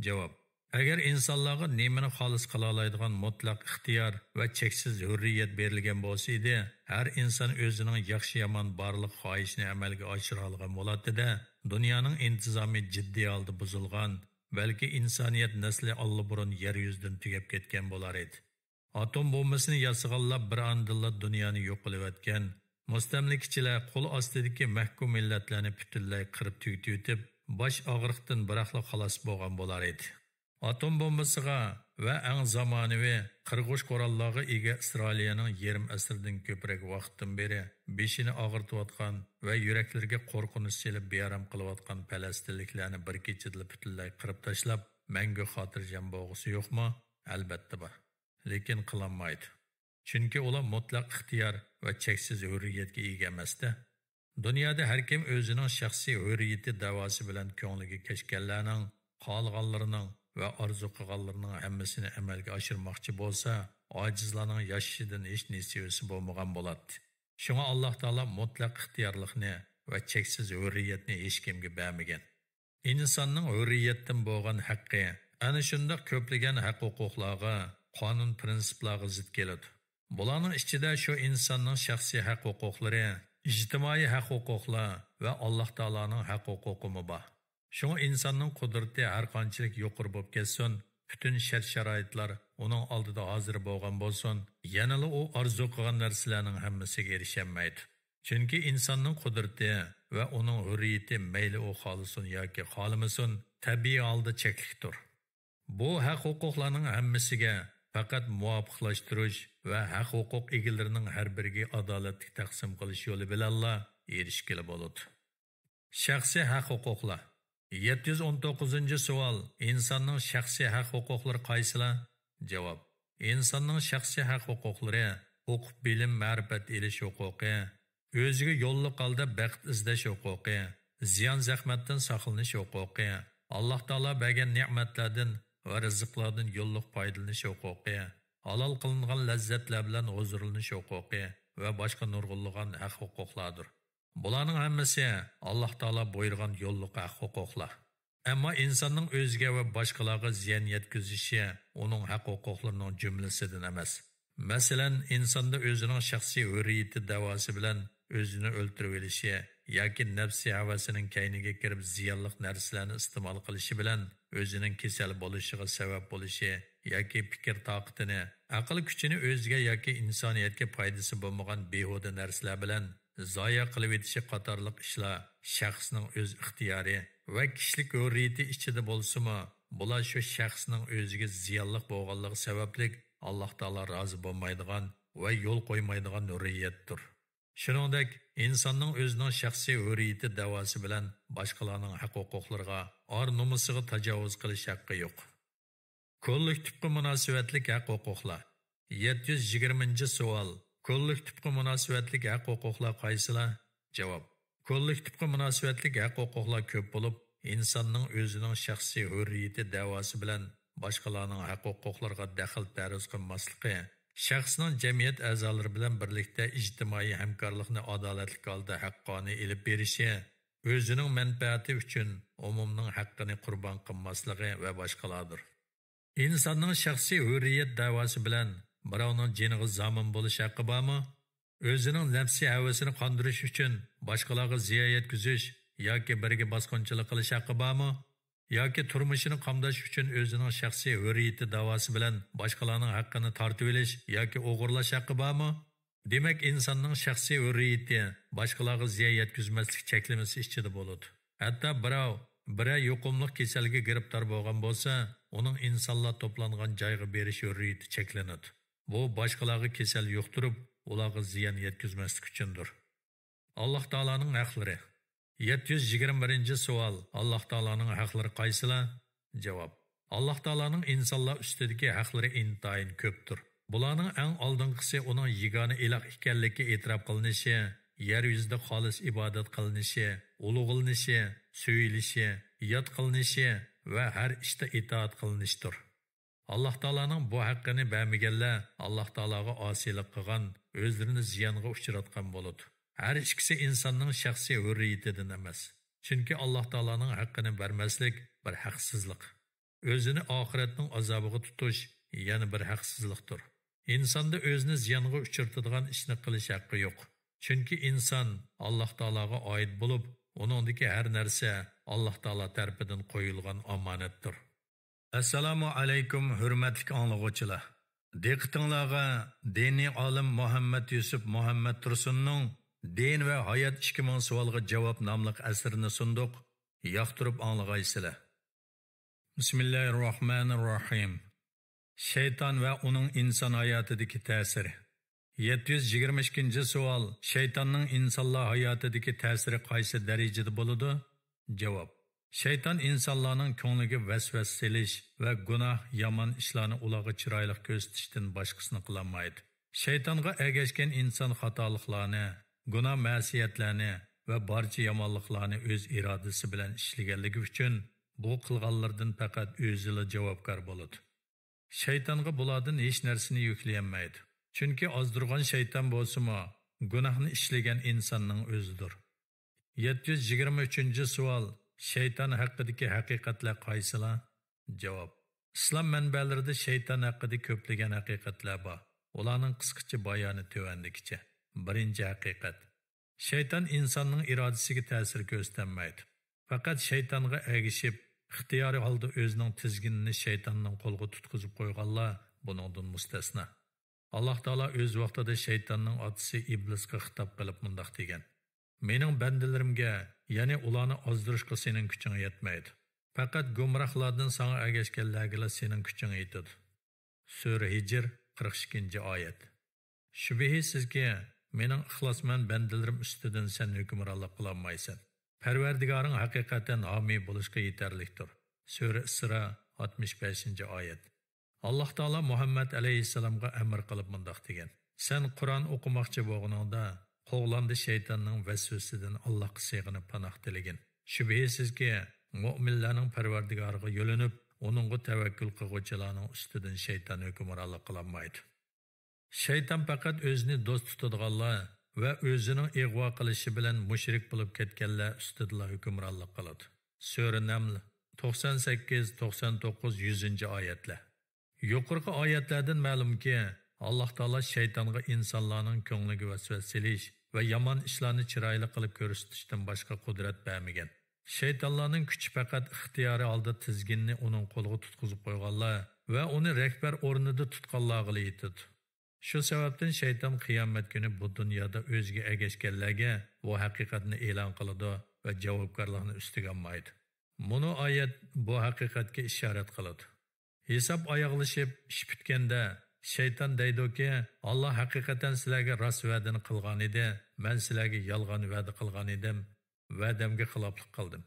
جاۋاب، ئەگەر ئىنسانلارغا نېمىنى خالىسا قىلالايدىغان مۇتلەق ئىختىيار ۋە چەكسىز ھۆررىيەت بېرىلگەن بولسا ئىدى، ھەر ئىنسان ئۆزىنىڭ ياخشى-يامان بارلىق خاھىشىنى ئەمەلگە ئاشۇرالىغان بولاتتى-دە، دۇنيانىڭ ئىنتىزامى جىددىي ھالدا بۇزۇلغان، بەلكى ئىنسانىيەت نەسلى ئاللىبۇرۇن يەر يۈزىدىن تۈگەپ كەتكەن بولار ئىدى. ئاتوم بومبىسىنى ياسىغانلار بىر ئاندىنلا دۇنيانى يوق قىلىۋەتكەن، مۇستەملىكىچىلەر قول ئاستىدىكى مەھكۇم مىللەتلەرنى پۈتۈنلەي قىرىپ تۈگىتىۋېتىپ، باش ئاغرىقتىن بىراقلا خالاس بولغان بولار ئىدى. ئاتوم بومبىسىغا ۋە ئەڭ زامانىۋى قىرغۇچ قوراللارغا ئىگە ئىسرائىلىيەنىڭ يېرىم ئەسىردىن كۆپرەك ۋاقىتتىن بېرى بېشىنى ئاغرىتىۋاتقان ۋە يۈرەكلىرىگە قورقۇنچ سېلىپ بىئارام قىلىۋاتقان پەلەستىنلىكلەرنى بىر كېچىدىلا پۈتۈنلەي قىرىپ تاشلاپ، مەڭگۈ خاتىرجەم بولغۇسى يوقمۇ؟ ئەلبەتتە بار. لېكىن قىلالمايدۇ. چۈنكى ئۇلار مۇتلەق ئىختىيار ۋە چەكسىز ھۆررىيەتكە ئىگە ئەمەستە. دۇنيادا ھەركىم ئۆزىنىڭ شەخسىي ھۆررىيىتى دەۋاسى بىلەن كۆڭلىگە كەچكەنلەرنىڭ، خالىغانلىرىنىڭ ۋە ئارزۇ قىلغانلىرىنىڭ ھەممىسىنى ئەمەلگە ئاشۇرماقچى بولسا، ئاجىزلارنىڭ ياشىشىدىن ھېچ نېسىۋىسى بولمىغان بولاتتى. شۇڭا ئاللاھ تائالا مۇتلەق ئىختىيارلىقنى ۋە چەكسىز ھۆررىيەتنى ھېچكىمگە بەرمىگەن. ئىنساننىڭ ھۆررىيەتتىن بولغان ھەققى ئەنە شۇنداق كۆپلىگەن ھەق-ھوقۇقلارغا قانۇن پىرىنسىپلارغا زىت كېلىدۇ. بۇلارنىڭ ئىچىدە شۇ ئىنساننىڭ شەخسىي ھەق-ھوقۇقلىرى، ئىجتىمائىي ھەق-ھوقۇقلار ۋە ئاللاھ تائالانىڭ ھەق-ھوقۇقىمۇ بار. شۇڭا ئىنساننىڭ قۇدرىتى ھەر قانچىلىك يۇقىرى بولۇپ كەتسۇن، پۈتۈن شەرت-شارائىتلار ئۇنىڭ ئالدىدا ھازىر بولغان بولسۇن، يەنىلا ئۇ ئارزۇ قىلغان نەرسىلەرنىڭ ھەممىسىگە ئېرىشەلمەيدۇ. چۈنكى ئىنساننىڭ قۇدرىتى ۋە ئۇنىڭ ھۆررىيىتى مەيلى ئۇ خالىسۇن ياكى خالىمىسۇن، تەبىئىي ھالدا چەكلىكتۇر. بۇ ھەق-ھوقۇقلارنىڭ ھەممىسىگە پەقەت مۇۋاپىقلاشتۇرۇش ۋە ھەق-ھوقۇق ئىگىلىرىنىڭ ھەر بىرىگە ئادالەتلىك تەقسىم قىلىش يولى بىلەنلا ئېرىشكىلى بولىدۇ. شەخسىي ھەق-ھوقۇقلار. يەتتە يۈز ئون توققۇزىنچى سوئال، ئىنساننىڭ شەخسىي ھەق-ھوقۇقلىرى قايسىلار؟ جاۋاب، ئىنساننىڭ شەخسىي ھەق-ھوقۇقلىرى ئوقۇپ بىلىم، مەرىپەت ئېلىش ھوقۇقى، ئۆزىگە يوللۇق ھالدا بەخت ئىزدەش ھوقۇقى، زىيان-زەخمەتتىن ساقلىنىش ھوقۇقى، ئاللاھ تائالا بەرگەن نېمەتلەردىن ۋە رىزىقلاردىن يوللۇق پايدىلىنىش ھوقۇقى، ھالال قىلىنغان لەززەتلەر بىلەن ھۇزۇرلىنىش ھوقۇقى ۋە باشقا نۇرغۇنلىغان ھەق-ھوقۇقلاردۇر. بۇلارنىڭ ھەممىسى ئاللاھ تائالا بۇيرۇغان يوللۇق ھەق-ھوقۇقلار. ئەمما ئىنساننىڭ ئۆزىگە ۋە باشقىلارغا زىيان يەتكۈزۈشى ئۇنىڭ ھەق-ھوقۇقلىرىنىڭ جۈملىسىدىن ئەمەس. مەسىلەن، ئىنساندا ئۆزىنىڭ شەخسىي ھۆرىيىتى دەۋاسى بىلەن ئۆزىنى ئۆلتۈرۈۋېلىشى ياكى نەپسىي ھەۋەسىنىڭ كەينىگە كىرىپ زىيانلىق نەرسىلەرنى ئىستېمال قىلىشى بىلەن ئۆزىنىڭ كېسەل بولۇشىغا سەۋەب بولۇشى ياكى پىكىر تاقىتىنى، ئەقىل كۈچىنى ئۆزىگە ياكى ئىنسانىيەتكە پايدىسى بولمىغان بىھۇدە نەرسىلەر بىلەن زايە قىلىۋېتىشى قاتارلىق ئىشلار شەخسنىڭ ئۆز ئىختىيارى ۋە كىشىلىك ھۆررىيىتى ئىچىدە بولسىمۇ، بۇلار شۇ شەخسنىڭ ئۆزىگە زىيانلىق بولغانلىقى سەۋەبلىك، ئاللاھ تائالا رازى بولمايدىغان ۋە يول قويمايدىغان ھۆررىيەتتۇر. شۇنىڭدەك، ئىنساننىڭ ئۆزىنىڭ شەخسىي ھۆررىيىتى دەۋاسى بىلەن باشقىلارنىڭ ھەق-ھوقۇقلىرىغا، ئار-نومۇسىغا تاجاۋۇز قىلىش ھەققى يوق. كوللېكتىپقا مۇناسىۋەتلىك ھەق-ھوقۇقلار. يەتتە يۈز يىگىرمىنچى سوئال. كوللېكتىپقا مۇناسىۋەتلىك ھەق-ھوقۇقلار قايسىلار؟ جاۋاب. كوللېكتىپقا مۇناسىۋەتلىك ھەق-ھوقۇقلار كۆپ بولۇپ، ئىنساننىڭ ئۆزىنىڭ شەخسىي ھۆررىيىتى دەۋاسى بىلەن باشقىلارنىڭ ھەق-ھوقۇقلىرىغا دەخلى-تەرۇز قىلماسلىقى، شەخسنىڭ جەمئىيەت ئەزالىرى بىلەن بىرلىكتە ئىجتىمائىي ھەمكارلىقنى ئادالەتلىك ھالدا ھەققانىي ئېلىپ بېرىشى، ئۆزىنىڭ مەنپەئەتى ئۈچۈن ئومۇمنىڭ ھەققىنى قۇربان قىلماسلىقى ۋە باشقىلاردۇر. ئىنساننىڭ شەخسىي ھۆررىيەت دەۋاسى بىلەن بىراۋنىڭ جېنىغا زامىن بولۇش ھەققى بارمۇ؟ ئۆزىنىڭ نەپسىي ھەۋىسىنى قاندۇرۇش ئۈچۈن باشقىلارغا زىيان يەتكۈزۈش ياكى بىرىگە باسقۇنچىلىق قىلىش ھەققى بارمۇ؟ ياكى تۇرمۇشىنى قامداش ئۈچۈن ئۆزىنىڭ شەخسىي ھۆررىيىتى دەۋاسى بىلەن باشقىلارنىڭ ھەققىنى تارتىۋېلىش ياكى ئوغرىلاش ھەققى بارمۇ؟ دېمەك، ئىنساننىڭ شەخسىي ھۆررىيىتى باشقىلارغا زىيان يەتكۈزمەسلىك چەكلىمىسى ئىچىدە بولىدۇ. ھەتتا بىراۋ بىرەر يۇقۇملۇق كېسەلگە گىرىپتار بولغان بولسا، ئۇنىڭ ئىنسانلار توپلانغان جايغا بېرىش ھۆررىيىتى چەكلىنىدۇ. بۇ باشقىلارغا كېسەل يۇقتۇرۇپ، ئۇلارغا زىيان يەتكۈزمەسلىك ئۈچۈندۇر. ئاللاھ تائالانىڭ ھەقلىرى. يەتتە يۈز يىگىرمە بىرىنچى سوئال. ئاللاھ تائالانىڭ ھەقلىرى قايسىلار؟ جاۋاب. ئاللاھ تائالانىڭ ئىنسانلار ئۈستىدىكى ھەقلىرى ئىنتايىن كۆپتۇر. بۇلارنىڭ ئەڭ ئالدىنقىسى ئۇنىڭ يېگانە ئىلاھ ئىكەنلىكى ئېتىراپ قىلىنىشى، يەر يۈزىدە خالىس ئىبادەت قىلىنىشى، ئۇلۇغلىنىشى، سۆيۈلۈشى، ياد قىلىنىشى ۋە ھەر ئىشتا ئىتائەت قىلىنىشتۇر. ئاللاھ تائالانىڭ بۇ ھەققىنى بەرمىگەنلەر ئاللاھ تائالاغا ئاسىيلىق قىلغان، ئۆزلىرىنى زىيانغا ئۇچراتقان بولىدۇ. ھەر ئىككىسى ئىنساننىڭ شەخسىي ھۆررىيىتىدىن ئەمەس. چۈنكى ئاللاھ تائالانىڭ ھەققىنى بەرمەسلىك بىر ھەقسىزلىق. ئۆزىنى ئاخىرەتنىڭ ئازابىغا تۇتۇش يەنە بىر ھەقسىزلىقتۇر. ئىنساندا ئۆزىنى زىيانغا ئۇچرىتىدىغان ئىشنى قىلىش ھەققى يوق. چۈنكى ئىنسان ئاللاھ تائالاغا ئائىت بولۇپ، ئۇنىڭدىكى ھەر نەرسە ئاللاھ تائالا تەرىپىدىن قويۇلغان ئامانەتتۇر. ئەسسالامۇ ئەلەيكۇم، ھۆرمەتلىك ئاڭلىغۇچىلار! دىققىتىڭلارغا دىنىي ئالىم مۇھەممەد يۈسۈپ مۇھەممەد تۇرسۇننىڭ دىن ۋە ھايات ئىككى مىڭ سوئالغا جاۋاب ناملىق ئەسىرىنى سۇندۇق. ياقتۇرۇپ ئاڭلىغايسىلەر. بىسمىللاھىرراھمانىرراھىم. شەيتان ۋە ئۇنىڭ ئىنسان ھاياتىدىكى تەسىرى. يەتتە يۈز يىگىرمە ئىككىنچى سوئال، شەيتاننىڭ ئىنسانلار ھاياتىدىكى تەسىرى قايسى دەرىجىدە بولىدۇ؟ جاۋاب. شەيتان ئىنسانلارنىڭ كۆڭلىگە ۋەسۋەسە سېلىش ۋە گۇناھ، يامان ئىشلارنى ئۇلارغا چىرايلىق كۆرسىتىشتىن باشقىسىنى قىلالمايدۇ. شەيتانغا ئەگەشكەن ئىنسان خاتالىقلارنى، گۇناھ-مەسىيەتلەرنى ۋە بارچە يامانلىقلارنى ئۆز ئىرادىسى بىلەن ئىشلىگەنلىكى ئۈچۈن، بۇ قىلغانلىرىدىن پەقەت ئۆزىلا جاۋابكار بولىدۇ. شەيتانغا بۇلاردىن ھېچ نەرسىنى يۈكلىيەلمەيدۇ. چۈنكى ئازدۇرغان شەيتان بولسىمۇ، گۇناھنى ئىشلىگەن ئىنساننىڭ ئۆزىدۇر. يەتتە يۈز يىگىرمە ئۈچىنچى سوئال، شەيتان ھەققىدىكى ھەقىقەتلەر قايسىلار؟ جاۋاب. ئىسلام مەنبەلىرىدە شەيتان ھەققىدە كۆپلىگەن ھەقىقەتلەر بار. ئۇلارنىڭ قىسقىچە بايانى تۆۋەندىكىچە. بىرىنچى ھەقىقەت. شەيتان ئىنساننىڭ ئىرادىسىگە تەسىر كۆرسىتەلمەيدۇ. پەقەت شەيتانغا ئەگىشىپ، ئىختىيارىي ھالدا ئۆزىنىڭ تىزگىنىنى شەيتاننىڭ قولىغا تۇتقۇزۇپ قويغانلار بۇنىڭدىن مۇستەسنا. ئاللاھ تائالا ئۆز ۋاقتىدا شەيتاننىڭ ئاتىسى ئىبلىسقا خىتاب قىلىپ مۇنداق دېگەن: «مېنىڭ بەندىلىرىمگە، يەنى ئۇلارنى ئازدۇرۇشقا سېنىڭ كۈچۈڭ يەتمەيدۇ. پەقەت گۇمراھلاردىن ساڭا ئەگەشكەنلەرگىلا سېنىڭ كۈچۈڭ يېتىدۇ.» سۈرە ھىجر، قىرىق ئىككىنچى ئايەت. شۈبھىسىزكى، مېنىڭ ئىخلاسمەن بەندىلىرىم ئۈستىدىن سەن ھۆكۈمرانلىق قىلالمايسەن. پەرۋەردىگارىڭ ھەقىقەتەن ھامىي بولۇشقا يېتەرلىكتۇر. سۈرە ئىسرا، ئاتمىش بەشىنچى ئايەت. ئاللاھ تائالا مۇھەممەد ئەلەيھىسسالامغا ئەمر قىلىپ مۇنداق دېگەن: «سەن قۇرئان ئوقۇماقچى بولغىنىڭدا، قوغلاندى شەيتاننىڭ ۋەسۋەسىسىدىن ئاللاھقا سېغىنىپ پاناھ تىلىگىن. شۈبھىسىزكى، مۆمىنلەرنىڭ پەرۋەردىگارىغا يۆلىنىپ، ئۇنىڭغا تەۋەككۈل قىلغۇچىلارنىڭ ئۈستىدىن شەيتان ھۆكۈمرانلىق قىلالمايدۇ.» شەيتان پەقەت ئۆزىنى دوست تۇتىدىغانلار ۋە ئۆزىنىڭ ئىغۋا قىلىشى بىلەن مۇشرىك بولۇپ كەتكەنلەر ئۈستىدىلا ھۆكۈمرانلىق قىلىدۇ. سۈرە نەمل، توقسان سەككىز، توقسان توققۇز، يۈزىنچى ئايەتلەر. يۇقىرىقى ئايەتلەردىن مەلۇمكى، ئاللاھ تائالا شەيتانغا ئىنسانلارنىڭ كۆڭلىگە ۋەسۋەسە سېلىش ۋە يامان ئىشلارنى چىرايلىق قىلىپ كۆرسىتىشتىن باشقا قۇدرەت بەرمىگەن. شەيتانلارنىڭ كۈچى پەقەت ئىختىيارىي ھالدا تىزگىننى ئۇنىڭ قولىغا تۇتقۇزۇپ قويغانلار ۋە ئۇنى رەھبەر ئورنىدا تۇتقانلارغىلا يېتىدۇ. شۇ سەۋەبتىن شەيتان قىيامەت كۈنى بۇ دۇنيادا ئۆزىگە ئەگەشكەنلەرگە بۇ ھەقىقەتنى ئېلان قىلىدۇ ۋە جاۋابكارلىقنى ئۈستىگە ئالمايدۇ. مۇنۇ ئايەت بۇ ھەقىقەتكە ئىشارەت قىلىدۇ. ھېساب ئاياغلىشىپ، ئىش پۈتكەندە، شەيتان دەيدۇكى، «ئاللا ھەقىقەتەن سىلەرگە راست ۋەدىنى قىلغان ئىدى، مەن سىلەرگە يالغان ۋەدە قىلغان ئىدىم، ۋەدەمگە خىلاپلىق قىلدىم.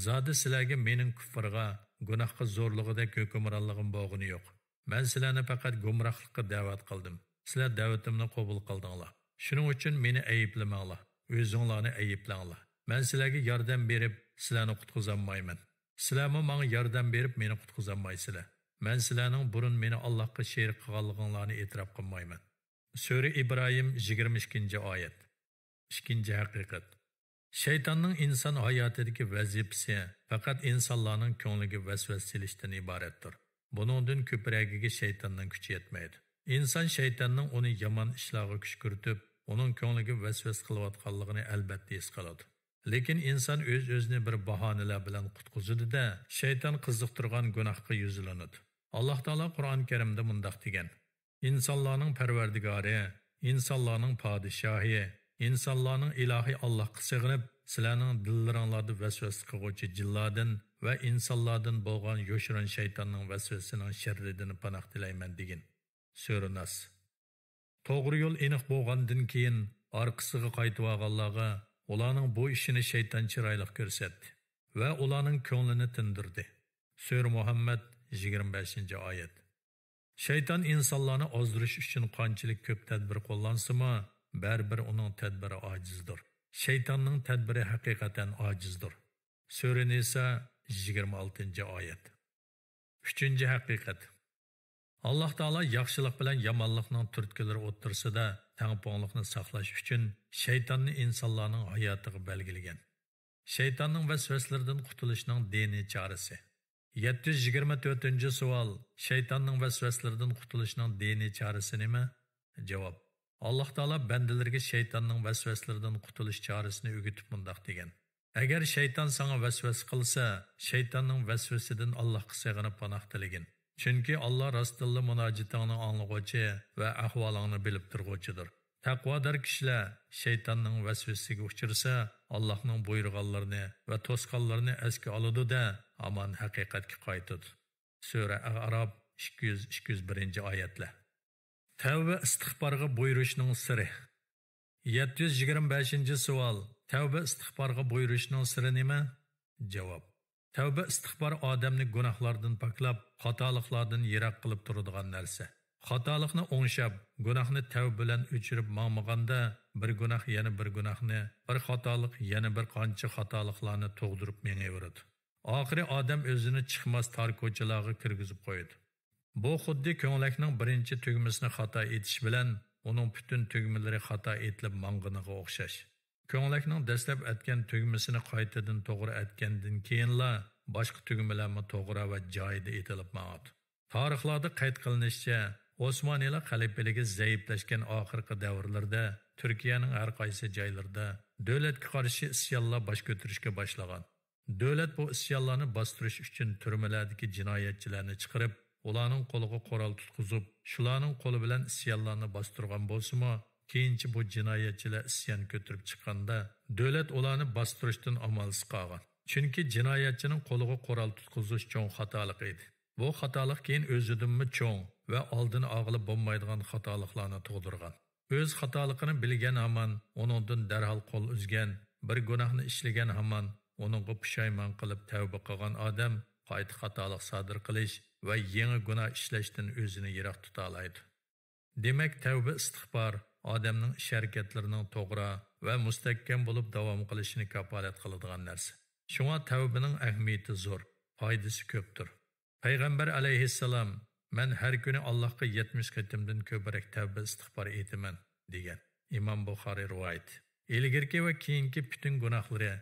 زادى سىلەرگە مېنىڭ كۇفرغا، گۇناھقا زورلۇقىدەك ھۆكۈمرانلىقىم بولغىنى يوق. مەن سىلەرنى پەقەت گۇمراھلىققا دەۋەت قىلدىم. سىلەر دەۋىتىمنى قوبۇل قىلدىڭلار. شۇنىڭ ئۈچۈن مېنى ئەيىبلىمەڭلار، ئۆزۈڭلارنى ئەيىبلەڭلار. مەن سىلەرگە ياردەم بېرىپ، سىلەرنى قۇتقۇزالمايمەن. سىلەرمۇ ماڭا ياردەم بېرىپ، مېنى قۇتقۇزالمايسىلەر. مەن سىلەرنىڭ بۇرۇن مېنى ئاللاھقا شېرىك قىلغانلىقىڭلارنى ئېتىراپ قىلمايمەن.» سۈرە ئىبراھىم، يىگىرمە ئىككىنچى ئايەت. ئىككىنچى ھەقىقەت. شەيتاننىڭ ئىنسان ھاياتىدىكى ۋەزىپىسى پەقەت ئىنسانلارنىڭ كۆڭلىگە ۋەسۋەسە سېلىشتىن ئىبارەتتۇر. بۇنىڭدىن كۆپرەكىگە شەيتاننىڭ كۈچى يەتمەيدۇ. ئىنسان شەيتاننىڭ ئۇنى يامان ئىشلارغا كۈشكۈرتۈپ، ئۇنىڭ كۆڭلىگە ۋەسۋەسە قىلىۋاتقانلىقىنى ئەلۋەتتە ھېس قىلىدۇ. لېكىن ئىنسان ئۆز-ئۆزىنى بىر باھانىلەر بىلەن قۇتقۇزىدۇ-دە، شەيتان قىزىقتۇرغان گۇناھقا يۈزلىنىدۇ. ئاللاھ تائالا قۇرئان كەرىمدە مۇنداق دېگەن: «ئىنسانلارنىڭ پەرۋەردىگارى، ئىنسانلارنىڭ پادىشاھى، ئىنسانلارنىڭ ئىلاھى ئاللاھقا سېغىنىپ، سىلەرنىڭ دىللىرىڭلاردا ۋەسۋەسە قىلغۇچى جىنلاردىن ۋە ئىنسانلاردىن بولغان يوشۇرۇن شەيتاننىڭ ۋەسۋەسىسىنىڭ شەررىدىن پاناھ تىلەيمەن» دېگىن. سۈرە ناس. توغرا يول ئېنىق بولغاندىن كېيىن ئارقىسىغا قايتىۋالغانلارغا ئۇلارنىڭ بۇ ئىشىنى شەيتان چىرايلىق كۆرسەتتى ۋە ئۇلارنىڭ كۆڭلىنى تىندۇردى. سۈرە مۇھەممەد، يىگىرمە بەشىنچى ئايەت. شەيتان ئىنسانلارنى ئازدۇرۇش ئۈچۈن قانچىلىك كۆپ تەدبىر قوللانسىمۇ، بەرىبىر ئۇنىڭ تەدبىرى ئاجىزدۇر. شەيتاننىڭ تەدبىرى ھەقىقەتەن ئاجىزدۇر. سۈرە نىسا، يىگىرمە ئالتىنچى ئايەت. ئۈچىنچى ھەقىقەت. ئاللاھ تائالا ياخشىلىق بىلەن يامانلىقنىڭ تۈرتكىلىرى ئوتتۇرىسىدا تەڭپۇڭلۇقنى ساقلاش ئۈچۈن شەيتاننى ئىنسانلارنىڭ ھاياتىغا بەلگىلىگەن. شەيتاننىڭ ۋەسۋەسىلىرىدىن قۇتۇلۇشنىڭ دىنىي چارىسى. يەتتە يۈز يىگىرمە تۆتىنچى سوئال. شەيتاننىڭ ۋەسۋەسىلىرىدىن قۇتۇلۇشنىڭ دىنىي چارىسى نېمە؟ جاۋاب. ئاللاھ تائالا بەندىلىرىگە شەيتاننىڭ ۋەسۋەسىلىرىدىن قۇتۇلۇش چارىسىنى ئۆگىتىپ مۇنداق دېگەن: «ئەگەر شەيتان ساڭا ۋەسۋەسە قىلسا، شەيتاننىڭ ۋەسۋەسىدىن ئاللاھقا سېغىنىپ پاناھ تىلىگىن. چۈنكى ئاللاھ راستتىنلا مۇناجىتىڭنى ئاڭلىغۇچى ۋە ئەھۋالىڭنى بىلىپ تۇرغۇچىدۇر.» تەقۋادار كىشىلەر شەيتاننىڭ ۋەسۋەسىسىگە ئۇچرىسا، ئاللاھنىڭ بۇيرۇغانلىرىنى ۋە توسقانلىرىنى ئەسكە ئالىدۇ-دە، ھامان ھەقىقەتكە قايتىدۇ. سۈرە ئەئراپ، ئىككى يۈز، ئىككى يۈز بىرىنچى ئايەتلەر. تەۋبە ئىستىغپارغا بۇيرۇشنىڭ سىرى. يەتتە يۈز يىگىرمە بەشىنچى سوئال. تەۋبە ئىستىغپارغا بۇيرۇشنىڭ سىرى نېمە؟ جاۋاب. تەۋبە ئىستىغپار ئادەمنى گۇناھلاردىن پاكلاپ، خاتالىقلاردىن يىراق قىلىپ تۇرىدىغان نەرسە. خاتالىقنى ئوڭشاپ، گۇناھنى تەۋبە بىلەن ئۆچۈرۈپ ماڭمىغاندا، بىر گۇناھ يەنە بىر گۇناھنى، بىر خاتالىق يەنە بىر قانچە خاتالىقلارنى تۇغدۇرۇپ مېڭىۋېرىدۇ. ئاخىرى ئادەم ئۆزىنى چىقماس تار كوچىلارغا كىرگۈزۈپ قويىدۇ. بۇ خۇددى كۆڭلەكنىڭ بىرىنچى تۈگمىسىنى خاتا ئېتىش بىلەن ئۇنىڭ پۈتۈن تۈگمىلىرى خاتا ئېتىلىپ ماڭغىنىغا ئوخشاش. كۆڭلەكنىڭ دەسلەپ ئەتكەن تۈگمىسىنى قايتىدىن توغرا ئەتكەندىن كېيىنلا، باشقا تۈگمىلەرمۇ توغرا ۋە جايىدا ئېتىلىپ ماڭىدۇ. تارىخلاردا قەيت قىلىنىشىچە، ئوسمانىيلار خەلىپىلىكى زەئىپلەشكەن ئاخىرقى دەۋرلىرىدە تۈركىيەنىڭ ھەر قايسى جايلىرىدا دۆلەتكە قارشى ئىسيانلار باش كۆتۈرۈشكە باشلىغان. دۆلەت بۇ ئىسيانلارنى باستۇرۇش ئۈچۈن تۈرمىلەردىكى جىنايەتچىلەرنى چىقىرىپ، ئۇلارنىڭ قولىغا قورال تۇتقۇزۇپ، شۇلارنىڭ قولى بىلەن ئىسيانلارنى باستۇرغان بولسىمۇ، كېيىنچە بۇ جىنايەتچىلەر ئىسيان كۆتۈرۈپ چىققاندا، دۆلەت ئۇلارنى باستۇرۇشتىن ئامالسىز قالغان. چۈنكى جىنايەتچىنىڭ قولىغا قورال تۇتقۇزۇش چوڭ خاتالىق ئىدى. بۇ خاتالىق كېيىن ئۆزىدىنمۇ چوڭ ۋە ئالدىنى ئالغىلى بولمايدىغان خاتالىقلارنى تۇغدۇرغان. ئۆز خاتالىقىنى بىلگەن ھامان ئۇنىڭدىن دەرھال قول ئۈزگەن، بىر گۇناھنى ئىشلىگەن ھامان ئۇنىڭغا پۇشايمان قىلىپ تەۋبە قىلغان ئادەم قايتا خاتالىق سادىر قىلىش ۋە يېڭى گۇناھ ئىشلەشتىن ئۆزىنى يىراق تۇتالايدۇ. دېمەك، تەۋبە ئىستىغپار ئادەمنىڭ ئىش ھەرىكەتلىرىنىڭ توغرا ۋە مۇستەھكەم بولۇپ داۋام قىلىشىنى كاپالەت قىلىدىغان نەرسە. شۇڭا تەۋبىنىڭ ئەھمىيىتى زور، پايدىسى كۆپتۇر. پەيغەمبەر ئەلەيھىسسالام، «مەن ھەر كۈنى ئاللاھقا يەتمىش قېتىمدىن كۆپرەك تەۋبە ئىستىغپار ئېيتىمەن» دېگەن. ئىمام بۇخارىي رىۋايىتى. ئىلگىرىكى ۋە كېيىنكى پۈتۈن گۇناھلىرى،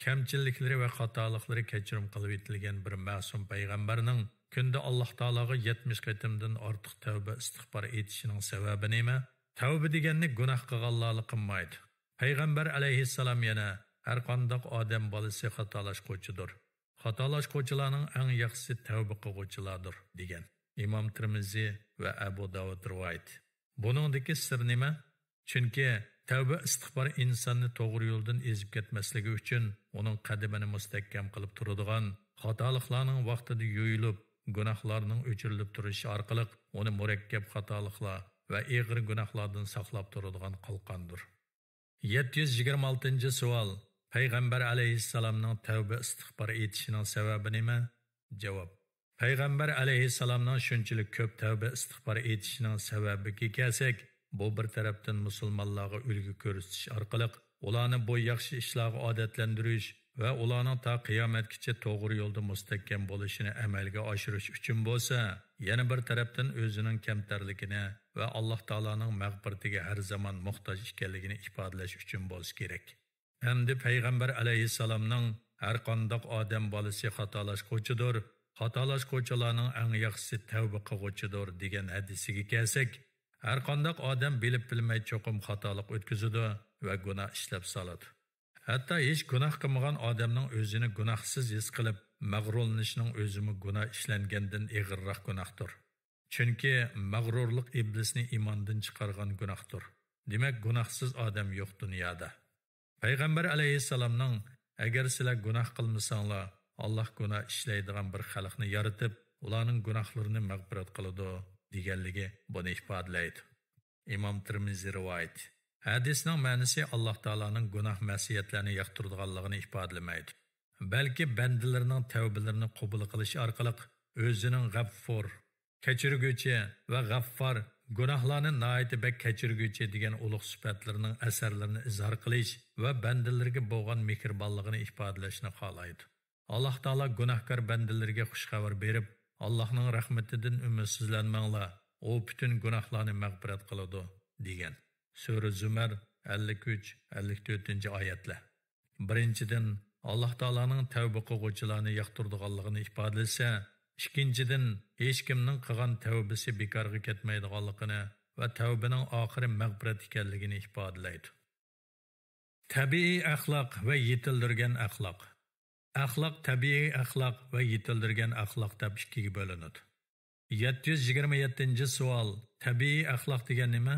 كەمچىللىكلىرى ۋە خاتالىقلىرى كەچۈرۈم قىلىۋېتىلگەن بىر مەسۇم پەيغەمبەرنىڭ كۈندە ئاللاھ تائالاغا يەتمىش قېتىمدىن ئارتۇق تەۋبە ئىستىغپار ئېيتىشىنىڭ سەۋەبى نېمە؟ تەۋبە دېگەننى گۇناھ قىلغانلارلا قىلمايدۇ. پەيغەمبەر ئەلەيھىسسالام يەنە، «ھەرقانداق ئادەم بالىسى خاتالاشقۇچىدۇر. خاتالاشقۇچىلارنىڭ ئەڭ ياخشىسى تەۋبە قىلغۇچىلاردۇر» دېگەن. ئىمام تىرمىزى ۋە ئەبۇ داۋۇد رىۋايىتى. بۇنىڭدىكى سىر نېمە؟ چۈنكى تەۋبە ئىستىغپار ئىنساننى توغرا يولدىن ئېزىپ كەتمەسلىكى ئۈچۈن ئۇنىڭ قەدىمىنى مۇستەھكەم قىلىپ تۇرىدىغان، خاتالىقلارنىڭ ۋاقتىدا يۇيۇلۇپ، گۇناھلارنىڭ ئۆچۈرۈلۈپ تۇرۇشى ئارقىلىق ئۇنى مۇرەككەپ خاتالىقلار ۋە ئېغىر گۇناھلاردىن ساقلاپ تۇرىدىغان قالقاندۇر. يەتتە يۈز يىگىرمە ئالتىنچى سوئال. پەيغەمبەر ئەلەيھىسسالامنىڭ تەۋبە ئىستىغپار ئېيتىشىنىڭ سەۋەبى نېمە؟ جاۋاب. پەيغەمبەر ئەلەيھىسسالامنىڭ شۇنچىلىك كۆپ تەۋبە ئىستىغپار ئېيتىشىنىڭ سەۋەبىگە كەلسەك، بۇ بىر تەرەپتىن مۇسۇلمانلارغا ئۈلگە كۆرسىتىش ئارقىلىق ئۇلارنى بۇ ياخشى ئىشلارغا ئادەتلەندۈرۈش ۋە ئۇلارنىڭ تا قىيامەتكىچە توغرا يولدا مۇستەھكەم بولۇشىنى ئەمەلگە ئاشۇرۇش ئۈچۈن بولسا، يەنە بىر تەرەپتىن ئۆزىنىڭ كەمتەرلىكىنى ۋە ئاللاھ تائالانىڭ مەغپىرىتىگە ھەر زامان موھتاج ئىكەنلىكىنى ئىپادىلەش ئۈچۈن بولسا كېرەك. ئەمدى پەيغەمبەر ئەلەيھىسسالامنىڭ «ھەرقانداق ئادەم بالىسى خاتالاشقۇچىدۇر، خاتالاشقۇچىلارنىڭ ئەڭ ياخشىسى تەۋبە قىلغۇچىدۇر» دېگەن ھەدىسىگە كەلسەك، ھەرقانداق ئادەم بىلىپ بىلمەي چوقۇم خاتالىق ئۆتكۈزىدۇ ۋە گۇناھ ئىشلەپ سالىدۇ. ھەتتا ھېچ گۇناھ قىلمىغان ئادەمنىڭ ئۆزىنى گۇناھسىز ھېس قىلىپ مەغرۇرلىنىشىنىڭ ئۆزىمۇ گۇناھ ئىشلەنگەندىن ئېغىرراق گۇناھتۇر. چۈنكى مەغرۇرلۇق ئىبلىسنى ئىماندىن چىقارغان گۇناھتۇر. دېمەك، گۇناھسىز ئادەم يوق دۇنيادا. پەيغەمبەر ئەلەيھىسسالامنىڭ «ئەگەر سىلەر گۇناھ قىلمىساڭلار، ئاللاھ گۇناھ ئىشلەيدىغان بىر خەلقنى يارىتىپ، ئۇلارنىڭ گۇناھلىرىنى مەغپىرەت قىلىدۇ» دېگەنلىكى بۇنى ئىپادىلەيدۇ. ئىمام تىرمىزى رىۋايىتى. ھەدىسنىڭ مەنىسى ئاللاھ تائالانىڭ گۇناھ مەسىيەتلەرنى ياقتۇرىدىغانلىقىنى ئىپادىلىمەيدۇ. بەلكى بەندىلىرىنىڭ تەۋبىلىرىنى قوبۇل قىلىش ئارقىلىق ئۆزىنىڭ غەفۇر، كەچۈرگۈچى ۋە غەففار، گۇناھلارنى ناھايىتى بەك كەچۈرگۈچى دېگەن ئۇلۇغ سۈپەتلىرىنىڭ ئەسەرلىرىنى ئىزھار قىلىش ۋە بەندىلىرىگە بولغان مېھرىبانلىقىنى ئىپادىلەشنى خالايدۇ. ئاللاھ تائالا گۇناھكار بەندىلىرىگە خۇش خەۋەر بېرىپ، ئاللاھنىڭ رەھمىتىدىن ئۈمىدسىزلەنمەڭلار، ئۇ پۈتۈن گۇناھلارنى مەغپىرەت قىلىدۇ، دېگەن. سۈرە زۇمەر، ئەللىك ئۈچ، ئەللىك تۆتىنچى ئايەتلەر. بىرىنچىدىن، ئاللاھ تائالانىڭ تەۋبە قىلغۇچىلارنى ياقتۇرىدىغانلىقىنى ئىپادىلىسە، ئىككىنچىدىن، ھېچكىمنىڭ قىلغان تەۋبىسى بىكارغا كەتمەيدىغانلىقىنى ۋە تەۋبىنىڭ ئاخىرى مەغپىرەت ئىكەنلىكىنى ئىپادىلەيدۇ. تەبىئىي ئەخلاق ۋە يېتىلدۈرگەن ئەخلاق. ئەخلاق تەبىئىي ئەخلاق ۋە يېتىلدۈرگەن ئەخلاق دەپ ئىككىگە بۆلۈنىدۇ. يەتتە يۈز يىگىرمە يەتتىنچى سوئال. تەبىئىي ئەخلاق دېگەن نېمە؟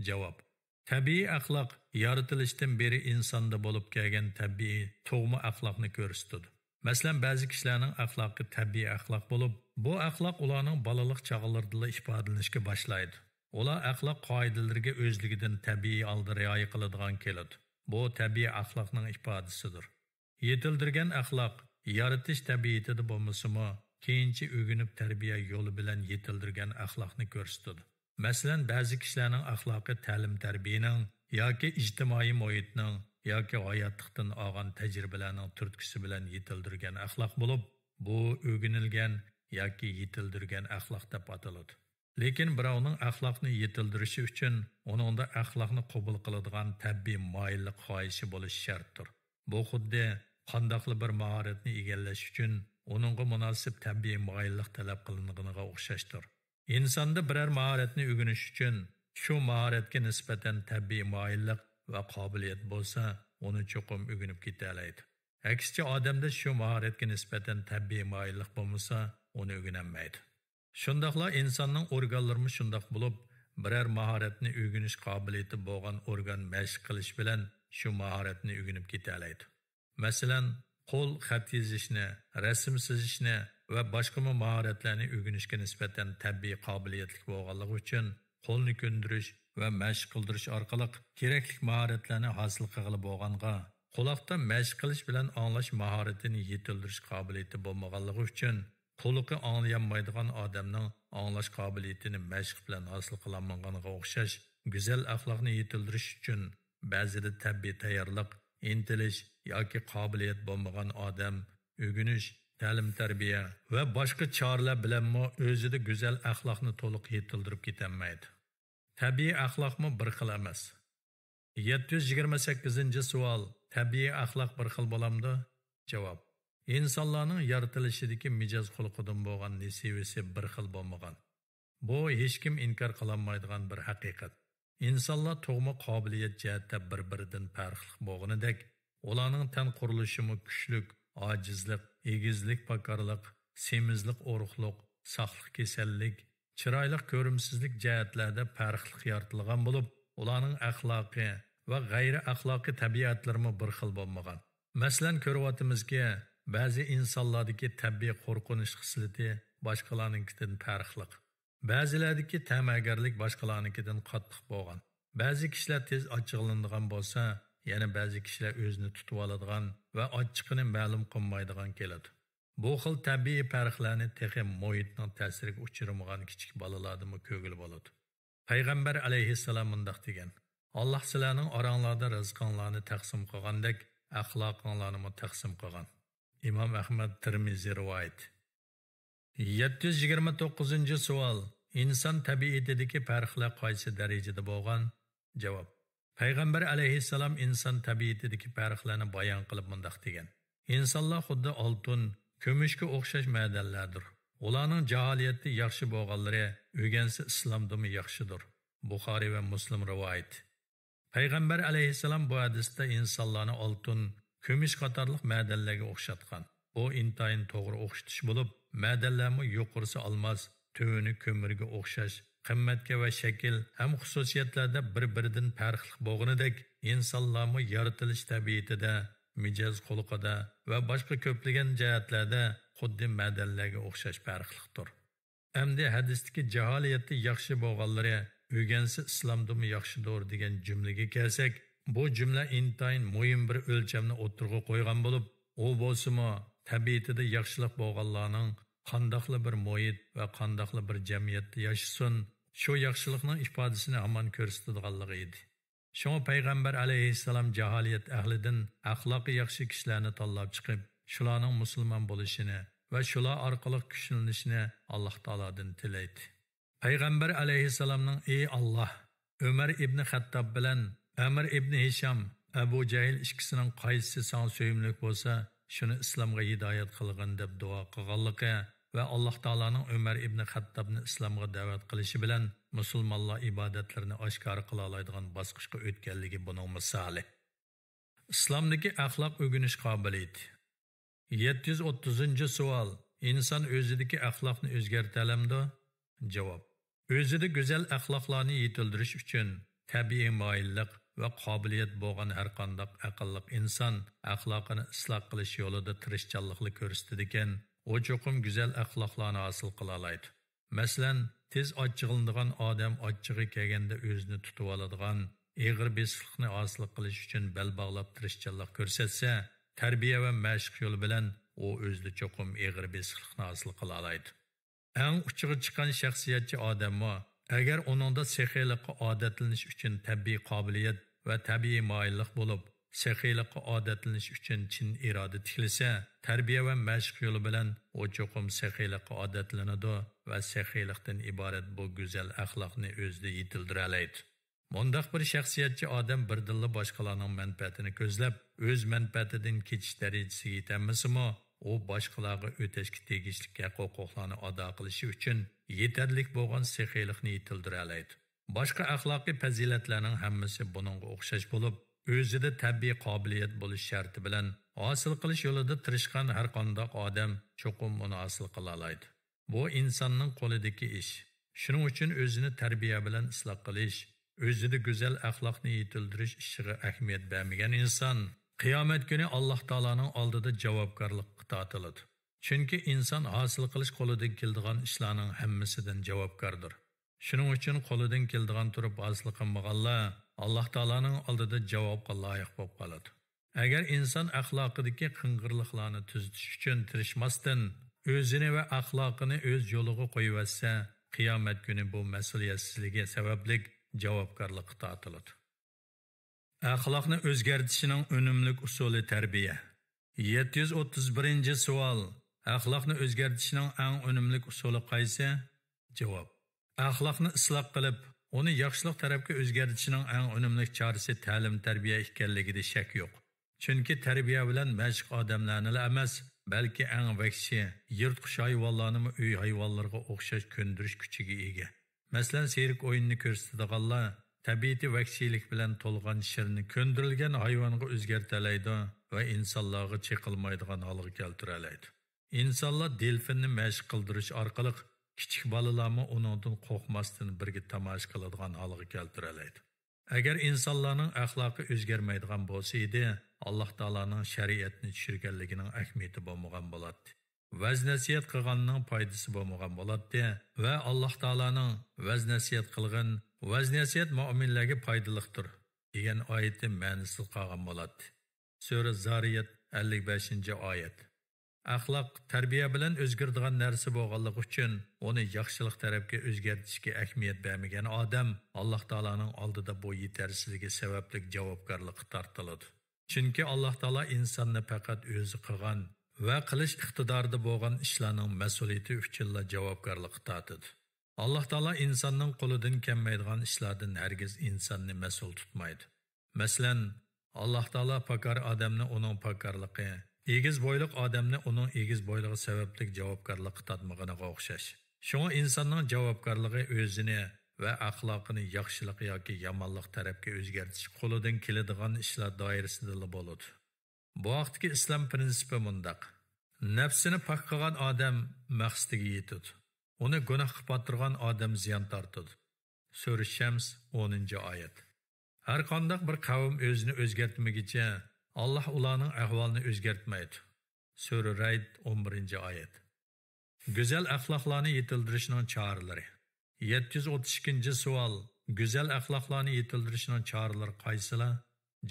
جاۋاب. تەبىئىي ئەخلاق يارىتىلىشتىن بېرى ئىنساندا بولۇپ كەلگەن تەبىئىي تۇغما ئەخلاقنى كۆرسىتىدۇ. مەسىلەن، بەزى كىشىلەرنىڭ ئەخلاقى تەبىئىي ئەخلاق بولۇپ، بۇ ئەخلاق ئۇلارنىڭ بالىلىق چاغلىرىدىلا ئىپادىلىنىشكە باشلايدۇ. ئۇلار ئەخلاق قائىدىلىرىگە ئۆزلۈكىدىن تەبىئىي ھالدا رىئايە قىلىدىغان كېلىدۇ. بۇ تەبىئىي ئەخلاقنىڭ ئىپادىسىدۇر. يېتىلدۈرگەن ئەخلاق يارىتىش تەبىئىتىدە بولمىسىمۇ، كېيىنچە ئۆگىنىپ تەربىيە يولى بىلەن يېتىلدۈرگەن ئەخلاقنى كۆرسىتىدۇ. مەسىلەن، بەزى كىشىلەرنىڭ ئەخلاقى تەلىم-تەربىيەنىڭ ياكى ئىجتىمائىي مۇھىتنىڭ ياكى ھاياتلىقتىن ئالغان تەجرىبىلەرنىڭ تۈرتكىسى بىلەن يېتىلدۈرگەن ئەخلاق بولۇپ، بۇ ئۆگىنىلگەن ياكى يېتىلدۈرگەن ئەخلاق دەپ ئاتىلىدۇ. لېكىن بىراۋنىڭ ئەخلاقنى يېتىلدۈرۈشى ئۈچۈن ئۇنىڭدا ئەخلاقنى قوبۇل قىلىدىغان تەبىئىي مايىللىق خاھىشى بولۇشى شەرتتۇر. بۇ خۇددى قانداقلا بىر ماھارەتنى ئىگىلەش ئۈچۈن ئۇنىڭغا مۇناسىپ تەبىئىي مايىللىق تەلەپ قىلىنىدىغىنىغا ئوخشاشتۇر. ئىنساندا بىرەر ماھارەتنى ئۆگىنىش ئۈچۈن شۇ ماھارەتكە نىسبەتەن تەبىئىي مايىللىق ۋە قابىلىيەت بولسا، ئۇنى چوقۇم ئۆگىنىپ كېتەلەيدۇ. ئەكسىچە، ئادەمدە شۇ ماھارەتكە نىسبەتەن تەبىئىي مايىللىق بولمىسا، ئۇنى ئۆگىنەلمەيدۇ. شۇنداقلا ئىنساننىڭ ئورگانلىرىمۇ شۇنداق بولۇپ، بىرەر ماھارەتنى ئۆگىنىش قابىلىيىتى بولغان ئورگان مەشىق قىلىش بىلەن شۇ ماھارەتنى ئۆگىنىپ كېتەلەيدۇ. مەسىلەن، قول خەت يېزىشنى، رەسىم سىزىشنى ۋە باشقىمۇ ماھارەتلەرنى ئۆگىنىشكە نىسبەتەن تەبىئىي قابىلىيەتلىك بولغانلىقى ئۈچۈن، قولنى كۆندۈرۈش ۋە مەشىق قىلدۇرۇش ئارقىلىق كېرەكلىك ماھارەتلەرنى ھاسىل قىلغىلى بولغانغا، قۇلاقتا مەشىق قىلىش بىلەن ئاڭلاش ماھارىتىنى يېتىلدۈرۈش قابىلىيىتى بولمىغانلىقى ئۈچۈن، قۇلىقى ئاڭلىيالمايدىغان ئادەمنىڭ ئاڭلاش قابىلىيىتىنى مەشىق بىلەن ھاسىل قىلالمىغانغا ئوخشاش، گۈزەل ئەخلاقنى يېتىلدۈرۈش ئۈچۈن بەزىدە تەبىئىي تەييارلىق، ئىنتىلىش ياكى قابىلىيەت بولمىغان ئادەم ئۆگىنىش، تەلىم-تەربىيە ۋە باشقا چارىلەر بىلەنمۇ ئۆزىدە گۈزەل ئەخلاقنى تولۇق يېتىلدۈرۈپ كېتەلمەيدۇ. تەبىئىي ئەخلاقمۇ بىر خىل ئەمەس. يەتتە يۈز يىگىرمە سەككىزىنچى سوئال، تەبىئىي ئەخلاق بىر خىل بولامدۇ؟ جاۋاب، ئىنسانلارنىڭ يارىتىلىشىدىكى مىجەز خۇلقىدىن بولغان نېسىۋىسى بىر خىل بولمىغان. بۇ ھېچكىم ئىنكار قىلالمايدىغان بىر ھەقىقەت. ئىنسانلار تۇغما قابىلىيەت جەھەتتە بىر-بىرىدىن پەرقلىق بولغىنىدەك، ئۇلارنىڭ تەن قۇرۇلۇشىمۇ كۈچلۈك، ئاجىزلىق، ئېگىزلىك پاكارلىق، سېمىزلىق ئورۇقلۇق، ساقلىق كېسەللىك، چىرايلىق كۆرۈمسىزلىك جەھەتلەردە پەرقلىق يارىتىلغان بولۇپ، ئۇلارنىڭ ئەخلاقى ۋە غەيرىي ئەخلاقىي تەبىئەتلىرىمۇ بىر خىل بولمىغان. مەسىلەن، كۆرۈۋاتىمىزكى، بەزى ئىنسانلاردىكى تەبىئىي قورقۇنچ خىسلىتى باشقىلارنىڭكىدىن پەرقلىق. بەزىلەردىكى تەمەگەرلىك باشقىلارنىڭكىدىن قاتتىق بولغان. بەزى كىشىلەر تېز ئاچچىقلىنىدىغان بولسا، يەنە بەزى كىشىلەر ئۆزىنى تۇتۇۋالىدىغان ۋە ئاچچىقىنى مەلۇم قىلمايدىغان كېلىدۇ. بۇ خىل تەبىئىي پەرقلەرنى تېخى مۇھىتنىڭ تەسىرىگە ئۇچرىمىغان كىچىك بالىلاردىمۇ كۆرگىلى بولىدۇ. پەيغەمبەر ئەلەيھىسسالام مۇنداق دېگەن: «ئاللاھ سىلەرنىڭ ئاراڭلاردا رىزقىڭلارنى تەقسىم قىلغاندەك، ئەخلاقىڭلارنىمۇ تەقسىم قىلغان.» ئىمام ئەھمەد، تىرمىزى رىۋايىتى. يەتتە يۈز يىگىرمە توققۇزىنچى سوئال: ئىنسان تەبىئىتىدىكى پەرقلەر قايسى دەرىجىدە بولغان؟ جاۋاب: پەيغەمبەر ئەلەيھىسسالام ئىنسان تەبىئىتىدىكى پەرقلەرنى بايان قىلىپ مۇنداق دېگەن: «ئىنسانلار خۇددى ئالتۇن، كۈمۈشكە ئوخشاش مەدەنلەردۇر. ئۇلارنىڭ جاھالىيەتتە ياخشى بولغانلىرى ئۆگەنسە ئىسلامدىمۇ ياخشىدۇر.» بۇخارىي ۋە مۇسلىم رىۋايىتى. پەيغەمبەر ئەلەيھىسسالام بۇ ھەدىستە ئىنسانلارنى ئالتۇن، كۈمۈش قاتارلىق مەدەنلەرگە ئوخشاتقان. بۇ ئىنتايىن توغرا ئوخشىتىش بولۇپ، مەدەنلەرمۇ يۇقىرىسى ئالماس، تۆۋىنى كۆمۈرگە ئوخشاش، قىممەتكە ۋە شەكىل ھەم خۇسۇسىيەتلەردە بىر-بىرىدىن پەرقلىق بولغىنىدەك، ئىنسانلارمۇ يارىتىلىش تەبىئىتىدە، مىجەز-خۇلقىدا ۋە باشقا كۆپلىگەن جەھەتلەردە خۇددى مەدەنلەرگە ئوخشاش پەرقلىقتۇر. ئەمدى ھەدىستىكى «جاھالىيەتتە ياخشى بولغانلىرى ئۆگەنسە ئىسلامدىمۇ ياخشىدۇر» دېگەن جۈملىگە كەلسەك، بۇ جۈملە ئىنتايىن مۇھىم بىر ئۆلچەمنى ئوتتۇرىغا قويغان بولۇپ، ئۇ بولسىمۇ تەبىئىتىدە ياخشىلىق بولغانلارنىڭ قانداقلا بىر مۇھىت ۋە قانداقلا بىر جەمئىيەتتە ياشىسۇن، شۇ ياخشىلىقنىڭ ئىپادىسىنى ھامان كۆرسىتىدىغانلىقى ئىدى. شۇڭا پەيغەمبەر ئەلەيھىسسالام جاھالىيەت ئەھلىدىن ئەخلاقى ياخشى كىشىلەرنى تاللاپ چىقىپ، شۇلارنىڭ مۇسۇلمان بولۇشىنى ۋە شۇلار ئارقىلىق كۈچلىنىشىنى ئاللاھ تائالادىن تىلەيتتى. پەيغەمبەر ئەلەيھىسسالامنىڭ: «ئى ئاللاھ، ئۆمەر ئىبنى خەتتاب بىلەن ئەمر ئىبنى ھىشام، ئەبۇ جەھىل ئىككىسىنىڭ قايسىسى ساڭا سۆيۈملۈك بولسا، شۇنى ئىسلامغا ھىدايەت قىلغىن» دەپ دۇئا قىلغانلىقى ۋە ئاللاھ تائالانىڭ ئۆمەر ئىبنى خەتتابنى ئىسلامغا دەۋەت قىلىشى بىلەن مۇسۇلمانلار ئىبادەتلىرىنى ئاشكارا قىلالايدىغان باسقۇچقا ئۆتكەنلىكى بۇنىڭ مىسالى. ئىسلامدىكى ئەخلاق ئۆگىنىش قابىلىيىتى. يەتتە يۈز ئوتتۇزىنچى سوئال: ئىنسان ئۆزىدىكى ئەخلاقنى ئۆزگەرتەلەمدۇ؟ جاۋاب: ئۆزىدە گۈزەل ئەخلاقلارنى يېتىلدۈرۈش ئۈچۈن تەبىئىي مايىللىق ۋە قابىلىيەت بولغان ھەرقانداق ئەقىللىق ئىنسان ئەخلاقىنى ئىسلاھ قىلىش يولىدا تىرىشچانلىقلا كۆرسىتىدىكەن، ئۇ چوقۇم گۈزەل ئەخلاقلارنى ھاسىل قىلالايدۇ. مەسىلەن، تېز ئاچچىقلىنىدىغان ئادەم ئاچچىقى كەلگەندە ئۆزىنى تۇتۇۋالىدىغان، ئېغىر بېسىقلىقنى ھاسىل قىلىش ئۈچۈن بەل باغلاپ تىرىشچانلىق كۆرسەتسە، تەربىيە ۋە مەشىق يولى بىلەن ئۇ ئۆزىدە چوقۇم ئېغىر بېسىقلىقنى ھاسىل قىلالايدۇ. ئەڭ ئۇچىغا چىققان شەخسىيەتچى ئادەممۇ، ئەگەر ئۇنىڭدا سېخىيلىققا ئادەتلىنىش ئۈچۈن تەبىئىي قابىلىيەت ۋە تەبىئىي مايىللىق بولۇپ، سېخىيلىققا ئادەتلىنىش ئۈچۈن چىن ئىرادە تىكلىسە، تەربىيە ۋە مەشىق يولى بىلەن ئۇ چوقۇم سېخىيلىققا ئادەتلىنىدۇ ۋە سېخىيلىقتىن ئىبارەت بۇ گۈزەل ئەخلاقنى ئۆزىدە يېتىلدۈرەلەيدۇ. مۇنداق بىر شەخسىيەتچى ئادەم بىردىنلا باشقىلارنىڭ مەنپەئەتىنى كۆزلەپ، ئۆز مەنپەئەتىدىن كېچىش دەرىجىسىگە يېتەلمىسىمۇ، ئۇ باشقىلارغا ئۆتەشكە تېگىشلىك ھەق-ھوقۇقلارنى ئادا قىلىشى ئۈچۈن يېتەرلىك بولغان سېخىيلىقنى يېتىلدۈرەلەيدۇ. باشقا ئەخلاقىي پەزىلەتلەرنىڭ ھەممىسى بۇنىڭغا ئوخشاش بولۇپ، ئۆزىدە تەبىئىي قابىلىيەت بولۇش شەرتى بىلەن ھاسىل قىلىش يولىدا تىرىشقان ھەرقانداق ئادەم چوقۇم ئۇنى ھاسىل قىلالايدۇ. بۇ ئىنساننىڭ قولىدىكى ئىش. شۇنىڭ ئۈچۈن ئۆزىنى تەربىيە بىلەن ئىسلاھ قىلىش، ئۆزىدە گۈزەل ئەخلاقنى يېتىلدۈرۈش ئىشىغا ئەھمىيەت بەرمىگەن ئىنسان قىيامەت كۈنى ئاللاھ تائالانىڭ ئالدىدا جاۋابكارلىققا تارتىلىدۇ. چۈنكى ئىنسان ھاسىل قىلىش قولىدىن كېلىدىغان ئىشلارنىڭ ھەممىسىدىن جاۋابكاردۇر. شۇنىڭ ئۈچۈن قولىدىن كېلىدىغان تۇرۇپ ھاسىل قىلمىغانلار ئاللاھ تائالانىڭ ئالدىدا جاۋابقا لايىق بولۇپ قالىدۇ. ئەگەر ئىنسان ئەخلاقىدىكى قىڭغىرلىقلارنى تۈزىتىش ئۈچۈن تىرىشماستىن، ئۆزىنى ۋە ئەخلاقىنى ئۆز يولىغا قويۇۋەتسە، قىيامەت كۈنى بۇ مەسئۇلىيەتسىزلىكى سەۋەبلىك جاۋابكارلىققا تارتىلىدۇ. ئەخلاقنى ئۆزگەرتىشنىڭ ئۈنۈملۈك ئۇسۇلى تەربىيە. يەتتە يۈز ئوتتۇز بىرىنچى سوئال: ئەخلاقنى ئۆزگەرتىشنىڭ ئەڭ ئۈنۈملۈك ئۇسۇلى قايسى؟ جاۋاب: ئەخلاقنى ئىسلاھ قىلىپ، ئۇنى ياخشىلىق تەرەپكە ئۆزگەرتىشنىڭ ئەڭ ئۈنۈملۈك چارىسى تەلىم-تەربىيە ئىكەنلىكىدە شەك يوق. چۈنكى تەربىيە بىلەن مەشىق ئادەملەرنىلا ئەمەس، بەلكى ئەڭ ۋەھشىي، يىرتقۇچ ھايۋانلارنىمۇ ئۆي ھايۋانلىرىغا ئوخشاش كۆندۈرۈش كۈچىگە ئىگە. مەسىلەن، سېرك ئويۇنىنى كۆرسىتىدىغانلار تەبىئىتى ۋەھشىيلىك بىلەن تولغان شىرنى كۆندۈرۈلگەن ھايۋانغا ئۆزگەرتەلەيدۇ ۋە ئىنسانلارغا چېقىلمايدىغان ھالغا كەلتۈرەلەيدۇ. ئىنسانلار دېلفىننى مەشىق قىلدۇرۇش ئارقىلىق كىچىك بالىلارمۇ ئۇنىڭدىن قورقماستىن بىرگە تاماشا قىلىدىغان ھالغا كەلتۈرەلەيدۇ. ئەگەر ئىنسانلارنىڭ ئەخلاقى ئۆزگەرمەيدىغان بولسا ئىدى، ئاللاھ تائالانىڭ شەرىئەتنى چۈشۈرگەنلىكىنىڭ ئەھمىيىتى بولمىغان بولاتتى. ۋەز-نەسىھەت قىلغاننىڭ پايدىسى بولمىغان بولاتتى ۋە ئاللاھ تائالانىڭ ۋەز-نەسىھەت قىلغىن، ۋەز-نەسىھەت مۆمىنلەرگە پايدىلىقتۇر، دېگەن ئايىتى مەنىسىز قالغان بولاتتى. سۈرە زارىيەت، ئەللىك بەشىنچى ئايەت. ئەخلاق تەربىيە بىلەن ئۆزگىرىدىغان نەرسە بولغانلىقى ئۈچۈن، ئۇنى ياخشىلىق تەرەپكە ئۆزگەرتىشكە ئەھمىيەت بەرمىگەن ئادەم ئاللاھ تائالانىڭ ئالدىدا بۇ يېتەرسىزلىكى سەۋەبلىك جاۋابكارلىققا تارتىلىدۇ. چۈنكى ئاللاھ تائالا ئىنساننى پەقەت ئۆزى قىلغان ۋە قىلىش ئىقتىدارىدا بولغان ئىشلارنىڭ مەسئۇلىيىتى ئۈچۈنلا جاۋابكارلىققا تارتىدۇ. ئاللاھ تائالا ئىنساننىڭ قولىدىن كەلمەيدىغان ئىشلاردىن ھەرگىز ئىنساننى مەسئۇل تۇتمايدۇ. مەسىلەن، ئاللاھ تائالا پاكار ئادەمنى ئۇنىڭ پاكارلىقى، ئېگىز بويلۇق ئادەمنى ئۇنىڭ ئېگىز بويلۇقى سەۋەبلىك جاۋابكارلىققا تارتمىغىنىغا ئوخشاش. شۇڭا ئىنساننىڭ جاۋابكارلىقى ئۆزىنى ۋە ئەخلاقىنى ياخشىلىق ياكى يامانلىق تەرەپكە ئۆزگەرتىش قولىدىن كېلىدىغان ئىشلار دائىرىسىدىلا بولىدۇ. بۇ ھەقتىكى ئىسلام پىرىنسىپى مۇنداق: نەپسىنى پاك قىلغان ئادەم مەقسىتىگە يېتىدۇ. ئۇنى گۇناھقا پاتتۇرغان ئادەم زىيان تارتىدۇ. سۈرە شەمس، ئونىنچى ئايەت. ھەرقانداق بىر قەۋم ئۆزىنى ئۆزگەرتمىگىچە، ئاللاھ ئۇلارنىڭ ئەھۋالىنى ئۆزگەرتمەيدۇ. سۈرە رەئد، ئون بىرىنچى ئايەت. گۈزەل ئەخلاقلارنى يېتىلدۈرۈشنىڭ چارىلىرى. يەتتە يۈز ئوتتۇز ئىككىنچى سوئال: گۈزەل ئەخلاقلارنى يېتىلدۈرۈشنىڭ چارىلىرى قايسىلار؟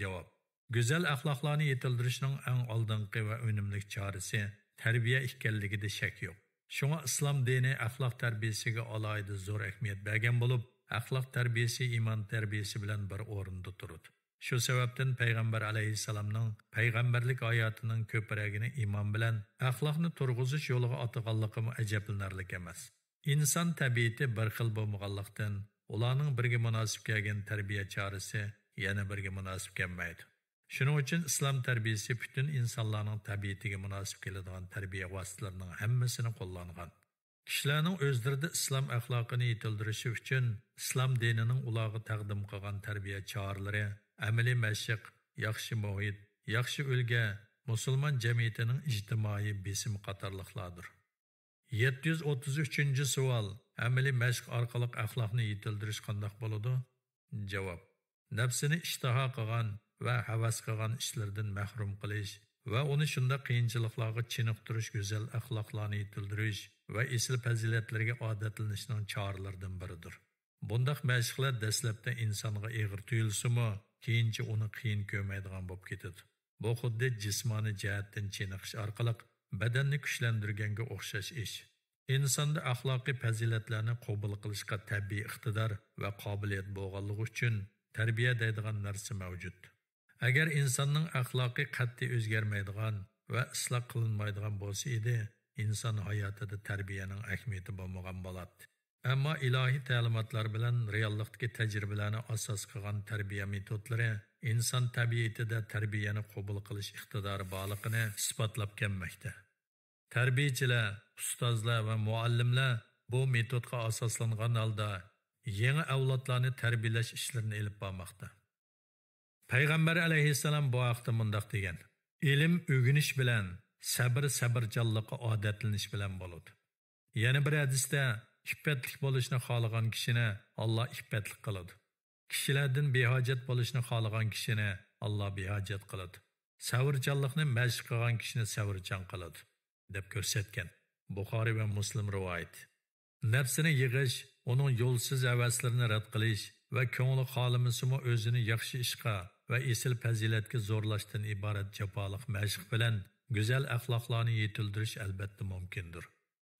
جاۋاب: گۈزەل ئەخلاقلارنى يېتىلدۈرۈشنىڭ ئەڭ ئالدىنقى ۋە ئۈنۈملۈك چارىسى تەربىيە ئىكەنلىكىدە شەك يوق. شۇڭا ئىسلام دىنى ئەخلاق تەربىيىسىگە ئالاھىدە زور ئەھمىيەت بەرگەن بولۇپ، ئەخلاق تەربىيىسى ئىمان تەربىيىسى بىلەن بىر ئورۇندا تۇرىدۇ. شۇ سەۋەبتىن پەيغەمبەر ئەلەيھىسسالامنىڭ پەيغەمبەرلىك ھاياتىنىڭ كۆپرەكىنى ئىمان بىلەن ئەخلاقنى تۇرغۇزۇش يولىغا ئاتىغانلىقىمۇ ئەجەبلىنەرلىك ئەمەس. ئىنسان تەبىئىتى بىر خىل بولمىغانلىقتىن، ئۇلارنىڭ بىرگە مۇناسىپ كەلگەن تەربىيە چارىسى يەنە بىرگە مۇناسىپ كەلمەيدۇ. شۇنىڭ ئۈچۈن ئىسلام تەربىيىسى پۈتۈن ئىنسانلارنىڭ تەبىئىتىگە مۇناسىپ كېلىدىغان تەربىيە ۋاسىتىلىرىنىڭ ھەممىسىنى قوللانغان. كىشىلەرنىڭ ئۆزلىرىدە ئىسلام ئەخلاقىنى يېتىلدۈرۈشى ئۈچۈن ئىسلام دىنىنىڭ ئۇلارغا تەقدىم قىلغان تەربىيە چارىلىرى، ئەمەلىي مەشىق، ياخشى مۇھىت، ياخشى ئۈلگە، مۇسۇلمان جەمئىيىتىنىڭ ئىجتىمائىي بېسىمى قاتارلىقلاردۇر. يەتتە يۈز ئوتتۇز ئۈچىنچى سوئال: ئەمەلىي مەشىق ئارقىلىق ئەخلاقنى يېتىلدۈرۈش قانداق بولىدۇ؟ جاۋاب: نەپسىنى ئىشتىھا قىلغان ۋە ھەۋەس قىلغان ئىشلىرىدىن مەھرۇم قىلىش ۋە ئۇنى شۇنداق قىيىنچىلىقلارغا چېنىقتۇرۇش گۈزەل ئەخلاقلارنى يېتىلدۈرۈش ۋە ئېسىل پەزىلەتلەرگە ئادەتلىنىشنىڭ چارىلىرىدىن بىرىدۇر. بۇنداق مەشىقلەر دەسلەپتە ئىنسانغا ئېغىر تۇيۇلسىمۇ، كېيىنچە ئۇنى قىيىن كۆرمەيدىغان بولۇپ كېتىدۇ. بۇ خۇددى جىسمانىي جەھەتتىن چېنىقىش ئارقىلىق بەدەننى كۈچلەندۈرگەنگە ئوخشاش ئىش. ئىنساندا ئەخلاقىي پەزىلەتلەرنى قوبۇل قىلىشقا تەبىئىي ئىقتىدار ۋە قابىلىيەت بولغانلىقى ئۈچۈن تەربىيە دەيدىغان نەرسە مەۋجۇت. ئەگەر ئىنساننىڭ ئەخلاقى قەتئىي ئۆزگەرمەيدىغان ۋە ئىسلاھ قىلىنمايدىغان بولسا ئىدى، ئىنسان ھاياتىدا تەربىيەنىڭ ئەھمىيىتى بولمىغان بولاتتى. ئەمما ئىلاھىي تەلىماتلار بىلەن رېئاللىقتىكى تەجرىبىلەرنى ئاساس قىلغان تەربىيە مېتودلىرى ئىنسان تەبىئىتىدە تەربىيەنى قوبۇل قىلىش ئىقتىدارى بارلىقىنى ئىسپاتلاپ كەلمەكتە. تەربىيەچىلەر، ئۇستازلار ۋە مۇئەللىملەر بۇ مېتودقا ئاساسلانغان ھالدا يېڭى ئەۋلادلارنى تەربىيەلەش ئىشلىرىنى ئېلىپ بارماقتا. پەيغەمبەر ئەلەيھىسسالام بۇ ھەقتە مۇنداق دېگەن: ئىلىم ئۆگىنىش بىلەن، سەبرى سەۋرچانلىققا ئادەتلىنىش بىلەن بولىدۇ. يەنە بىر ھەدىستە: ئىپپەتلىك بولۇشنى خالىغان كىشىنى ئاللا ئىپپەتلىك قىلىدۇ. كىشىلەردىن بىھاجەت بولۇشنى خالىغان كىشىنى ئاللا بىھاجەت قىلىدۇ. سەۋرچانلىقنى مەشىق قىلغان كىشىنى سەۋرچان قىلىدۇ، دەپ كۆرسەتكەن. بۇخارىي ۋە مۇسلىم رىۋايىتى. نەپسىنى يىغىش، ئۇنىڭ يولسىز ھەۋەسلىرىنى رەت قىلىش ۋە كۆڭلى خالىمىسىمۇ ئۆزىنى ياخشى ئىشقا ۋە ئېسىل پەزىلەتكە زورلاشتىن ئىبارەت جاپالىق مەشىق بىلەن گۈزەل ئەخلاقلارنى يېتىلدۈرۈش ئەلۋەتتە مۇمكىندۇر.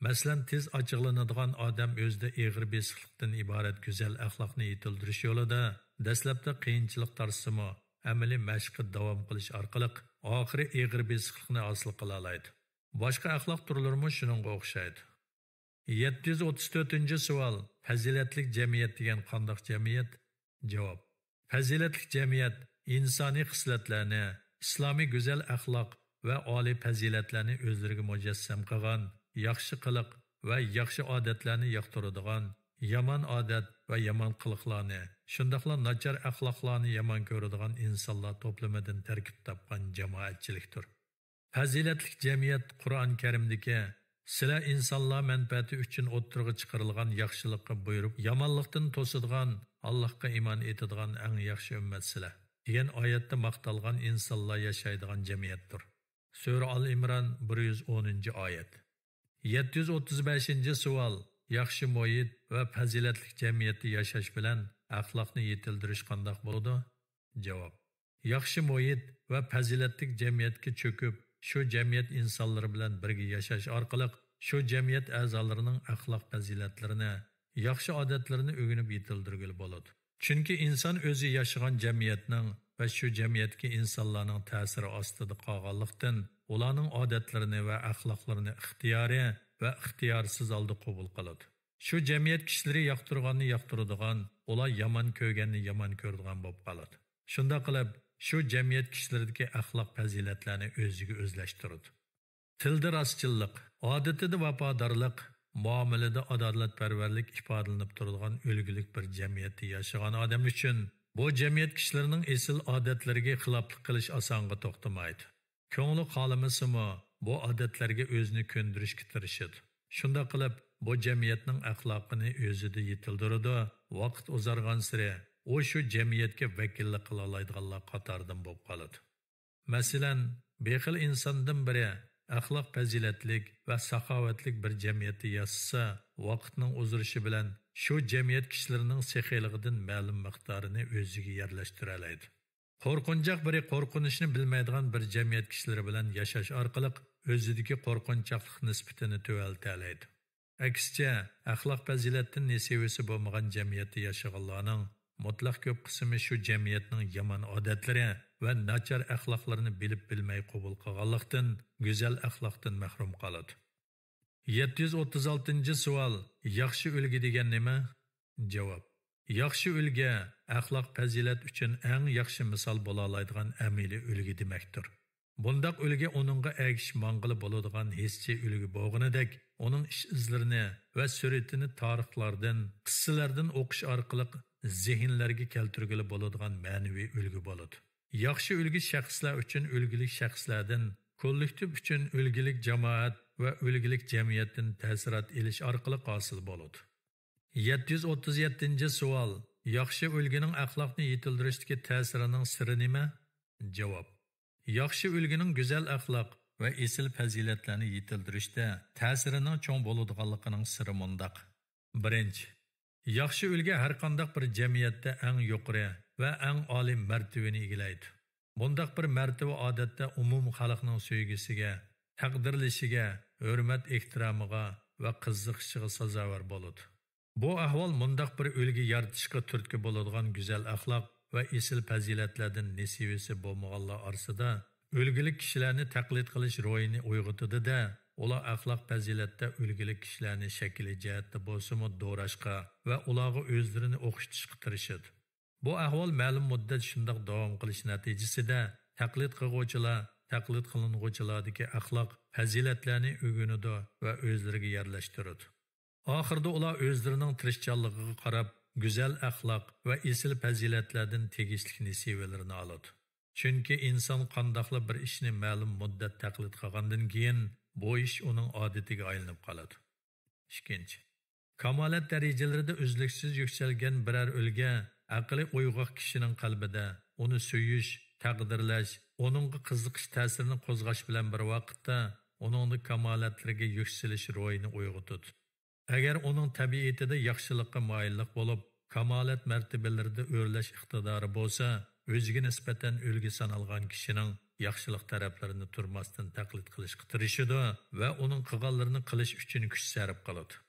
مەسىلەن، تېز ئاچچىقلىنىدىغان ئادەم ئۆزىدە ئېغىر بېسىقلىقتىن ئىبارەت گۈزەل ئەخلاقنى يېتىلدۈرۈش يولىدا دەسلەپتە قىيىنچىلىق تارتسىمۇ، ئەمەلىي مەشىققە داۋام قىلىش ئارقىلىق ئاخىرى ئېغىر بېسىقلىقنى ھاسىل قىلالايدۇ. باشقا ئەخلاق تۈرلىرىمۇ شۇنىڭغا ئوخشايدۇ. يەتتە يۈز ئوتتۇز تۆتىنچى سوئال: پەزىلەتلىك جەمئىيەت دېگەن قانداق جەمئىيەت؟ جاۋاب: پەزىلەتلىك جەمئىيەت ئىنسانىي خىسلەتلەرنى، ئىسلامىي گۈزەل ئەخلاق ۋە ئالىي پەزىلەتلەرنى ئۆزلىرىگە مۇجەسسەم قىلغان، ياخشى قىلىق ۋە ياخشى ئادەتلەرنى ياقتۇرىدىغان، يامان ئادەت ۋە يامان قىلىقلارنى، شۇنداقلا ناچار ئەخلاقلارنى يامان كۆرىدىغان ئىنسانلار توپلىمىدىن تەركىب تاپقان جامائەتچىلىكتۇر. پەزىلەتلىك جەمئىيەت قۇرئان كەرىمدىكى سىلەر ئىنسانلار مەنپەئەتى ئۈچۈن ئوتتۇرىغا چىقىرىلغان ياخشىلىققا بۇيرۇپ، يامانلىقتىن توسىدىغان، ئاللاھقا ئىمان ئېيتىدىغان ئەڭ ياخشى ئۈممەت سىلەر، دېگەن ئايەتتە ماختالغان ئىنسانلار ياشايدىغان جەمئىيەتتۇر. سۈرە ئال ئىمران، بىر يۈز ئونىنچى ئايەت. يەتتە يۈز ئوتتۇز بەشىنچى سوئال. ياخشى مۇھىت ۋە پەزىلەتلىك جەمئىيەتتە ياشاش بىلەن ئەخلاقنى يېتىلدۈرۈش قانداق بولىدۇ؟ جاۋاب. ياخشى مۇھىت ۋە پەزىلەتلىك جەمئىيەتكە چۆكۈپ، شۇ جەمئىيەت ئىنسانلىرى بىلەن بىرگە ياشاش ئارقىلىق شۇ جەمئىيەت ئەزالىرىنىڭ ئەخلاق پەزىلەتلىرىنى، ياخشى ئادەتلىرىنى ئۆگىنىپ يېتىلدۈرگىلى بولىدۇ. چۈنكى ئىنسان ئۆزى ياشىغان جەمئىيەتنىڭ ۋە شۇ جەمئىيەتتىكى ئىنسانلارنىڭ تەسىرى ئاستىدا قالغانلىقتىن، ئۇلارنىڭ ئادەتلىرىنى ۋە ئەخلاقلىرىنى ئىختىيارىي ۋە ئىختىيارسىز ھالدا قوبۇل قىلىدۇ. شۇ جەمئىيەت كىشىلىرى ياقتۇرغاننى ياقتۇرىدىغان، ئۇلار يامان كۆرگەننى يامان كۆرىدىغان بولۇپ قالىدۇ. شۇنداق قىلىپ، شۇ جەمئىيەت كىشىلىرىدىكى ئەخلاق پەزىلەتلەرنى ئۆزىگە ئۆزلەشتۈرىدۇ. تىلدا راستچىللىق، ئادىتىدە ۋاپادارلىق، مۇئامىلىدە ئادالەتپەرۋەرلىك ئىپادىلىنىپ تۇرىدىغان ئۈلگىلىك بىر جەمئىيەتتە ياشىغان ئادەم ئۈچۈن بۇ جەمئىيەت كىشىلىرىنىڭ ئېسىل ئادەتلىرىگە خىلاپلىق قىلىش ئاسانغا توختىمايدۇ. كۆڭلى خالىمىسىمۇ، بۇ ئادەتلەرگە ئۆزىنى كۆندۈرۈشكە تىرىشىدۇ. شۇنداق قىلىپ، بۇ جەمئىيەتنىڭ ئەخلاقىنى ئۆزىدە يېتىلدۈرىدۇ، ۋاقىت ئۇزارغانسېرى ئۇ شۇ جەمئىيەتكە ۋەكىللىك قىلالايدىغانلار قاتارىدىن بولۇپ قالىدۇ. مەسىلەن، بېخىل ئىنساندىن بىرى ئەخلاق پەزىلەتلىك ۋە ساخاۋەتلىك بىر جەمئىيەتتە ياشىسا، ۋاقىتنىڭ ئۇزىرىشى بىلەن شۇ جەمئىيەت كىشىلىرىنىڭ سېخىيلىقىدىن مەلۇم مىقدارىنى ئۆزىگە يەرلەشتۈرەلەيدۇ. قورقۇنچاق بىرى قورقۇنچنى بىلمەيدىغان بىر جەمئىيەت كىشىلىرى بىلەن ياشاش ئارقىلىق ئۆزىدىكى قورقۇنچاقلىق نىسبىتىنى تۆۋەنلىتەلەيدۇ. ئەكسىچە، ئەخلاق پەزىلەتتىن نېسىۋىسى بولمىغان جەمئىيەتتە ياشىغانلارنىڭ مۇتلەق كۆپ قىسمى شۇ جەمئىيەتنىڭ يامان ئادەتلىرى ۋە ناچار ئەخلاقلىرىنى بىلىپ بىلمەي قوبۇل قىلغانلىقتىن، گۈزەل ئەخلاقتىن مەھرۇم قالىدۇ. يەتتە يۈز ئوتتۇز ئالتىنچى سوئال. ياخشى ئۈلگە دېگەن نېمە؟ جاۋاب. ياخشى ئۈلگە ئەخلاق پەزىلەت ئۈچۈن ئەڭ ياخشى مىسال بولالايدىغان ئەمەلىي ئۈلگە دېمەكتۇر. بۇنداق ئۈلگە ئۇنىڭغا ئەگىشىپ ماڭغىلى بولىدىغان ھېسسىي ئۈلگە بولغىنىدەك، ئۇنىڭ ئىش ئىزلىرىنى ۋە سۈرىتىنى تارىخلاردىن، قىسسىلەردىن ئوقۇش ئارقىلىق زېھىنلەرگە كەلتۈرگىلى بولىدىغان مەنىۋى ئۈلگە بولىدۇ. ياخشى ئۈلگە شەخسلەر ئۈچۈن ئۈلگىلىك شەخسلەردىن، كوللېكتىپ ئۈچۈن ئۈلگىلىك جامائەت ۋە ئۈلگىلىك جەمئىيەتتىن تەسىرات ئېلىش ئارقىلىق ھاسىل بولىدۇ. يەتتە يۈز ئوتتۇز يەتتىنچى سوئال. ياخشى ئۈلگىنىڭ ئەخلاقنى يېتىلدۈرۈشتىكى تەسىرىنىڭ سىرى نېمە؟ جاۋاب. ياخشى ئۈلگىنىڭ گۈزەل ئەخلاق ۋە ئېسىل پەزىلەتلەرنى يېتىلدۈرۈشتە تەسىرىنىڭ چوڭ بولىدىغانلىقىنىڭ سىرى مۇنداق. بىرىنچى، ياخشى ئۈلگە ھەرقانداق بىر جەمئىيەتتە ئەڭ يۇقىرى ۋە ئەڭ ئالىي مەرتىۋىنى ئىگىلەيدۇ. بۇنداق بىر مەرتىۋە ئادەتتە ئومۇم خەلقنىڭ سۆيگۈسىگە، تەقدىرلىشىگە، ھۆرمەت-ئېھتىرامىغا ۋە قىزىقىشىغا سازاۋەر بولىدۇ. بۇ ئەھۋال مۇنداق بىر ئۈلگە يارىتىشقا تۈرتكە بولىدىغان گۈزەل ئەخلاق ۋە ئېسىل پەزىلەتلەردىن نېسىۋىسى بولمىغانلار ئارىسىدا ئۈلگىلىك كىشىلەرنى تەقلىد قىلىش روھىنى ئويغىتىدۇ-دە، ئۇلار ئەخلاق پەزىلەتتە ئۈلگىلىك كىشىلەرنى شەكلىي جەھەتتە بولسىمۇ دوراشقا ۋە ئۇلارغا ئۆزلىرىنى ئوخشىتىشقا تىرىشىدۇ. بۇ ئەھۋال مەلۇم مۇددەت شۇنداق داۋام قىلىش نەتىجىسىدە، تەقلىد قىلغۇچىلار تەقلىد قىلىنغۇچىلاردىكى ئەخلاق پەزىلەتلەرنى ئۆگىنىدۇ ۋە ئۆزلىرىگە يەرلەشتۈرىدۇ. ئاخىرىدا ئۇلار ئۆزلىرىنىڭ تىرىشچانلىقىغا قاراپ، گۈزەل ئەخلاق ۋە ئېسىل پەزىلەتلەردىن تېگىشلىك نېسىۋىلىرىنى ئالىدۇ. چۈنكى ئىنسان قانداقلا بىر ئىشنى مەلۇم مۇددەت تەقلىد قىلغاندىن كېيىن، بۇ ئىش ئۇنىڭ ئادىتىگە ئايلىنىپ قالىدۇ. ئىككىنچى، كامالەت دەرىجىلىرىدە ئۈزلۈكسىز يۈكسەلگەن بىرەر ئۈلگە ئەقلى ئويغاق كىشىنىڭ قەلبىدە ئۇنى سۆيۈش، تەقدىرلەش، ئۇنىڭغا قىزىقىش تەسىرىنى قوزغاش بىلەن بىر ۋاقىتتا، ئۇنىڭدا كامالەتلىرىگە يۈكسىلىش روھىنى ئويغىتىدۇ. ئەگەر ئۇنىڭ تەبىئىتىدە ياخشىلىققا مايىللىق بولۇپ، كامالەت مەرتىبىلىرىدە ئۆرلەش ئىقتىدارى بولسا، ئۆزىگە نىسبەتەن ئۈلگە سانالغان كىشىنىڭ ياخشىلىق تەرەپلىرىنى تۇرماستىن تەقلىد قىلىشقا تىرىشىدۇ ۋە ئۇنىڭ قىلغانلىرىنى قىلىش ئۈچۈن كۈچ سەرپ قىلىدۇ.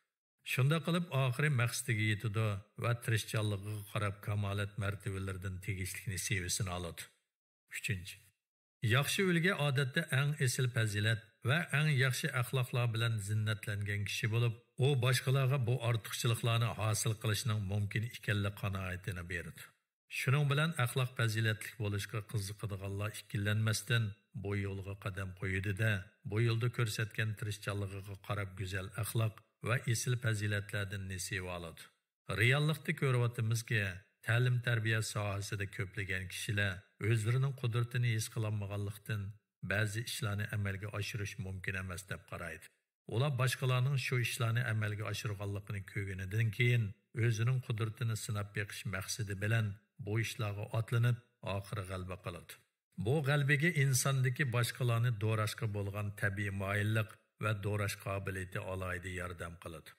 شۇنداق قىلىپ، ئاخىرى مەقسىتىگە يېتىدۇ ۋە تىرىشچانلىقىغا قاراپ كامالەت مەرتىۋىلىرىدىن تېگىشلىك نېسىۋىسىنى ئالىدۇ. ئۈچىنچى، ياخشى ئۈلگە ئادەتتە ئەڭ ئېسىل پەزىلەت ۋە ئەڭ ياخشى ئەخلاقلار بىلەن زىننەتلەنگەن كىشى بولۇپ، ئۇ باشقىلارغا بۇ ئارتۇقچىلىقلارنى ھاسىل قىلىشنىڭ مۇمكىن ئىكەنلىك قانائىتىنى بېرىدۇ. شۇنىڭ بىلەن ئەخلاق پەزىلەتلىك بولۇشقا قىزىقىدىغانلار ئىككىلەنمەستىن بۇ يولغا قەدەم قويىدۇ-دە، بۇ يولدا كۆرسەتكەن تىرىشچانلىقىغا قاراپ گۈزەل ئەخلاق ۋە ئېسىل پەزىلەتلەردىن نېسىۋە ئالىدۇ. رېئاللىقتا كۆرۈۋاتىمىزكى، تەلىم-تەربىيە ساھەسىدە كۆپلىگەن كىشىلەر ئۆزلىرىنىڭ قۇدرىتىنى ھېس قىلالمىغانلىقتىن، بەزى ئىشلارنى ئەمەلگە ئاشۇرۇش مۇمكىن ئەمەس دەپ قارايدۇ. ئۇلار باشقىلارنىڭ شۇ ئىشلارنى ئەمەلگە ئاشۇرغانلىقىنى كۆرگىنىدىن كېيىن، ئۆزىنىڭ قۇدرىتىنى سىناپ بېقىش مەقسىتى بىلەن بۇ ئىشلارغا ئاتلىنىپ، ئاخىرى غەلىبە قىلىدۇ. بۇ غەلىبىگە ئىنساندىكى باشقىلارنى دوراشقا بولغان تەبىئىي مايىللىق ۋە دوراش قابىلىيىتى ئالاھىدە ياردەم قىلىدۇ.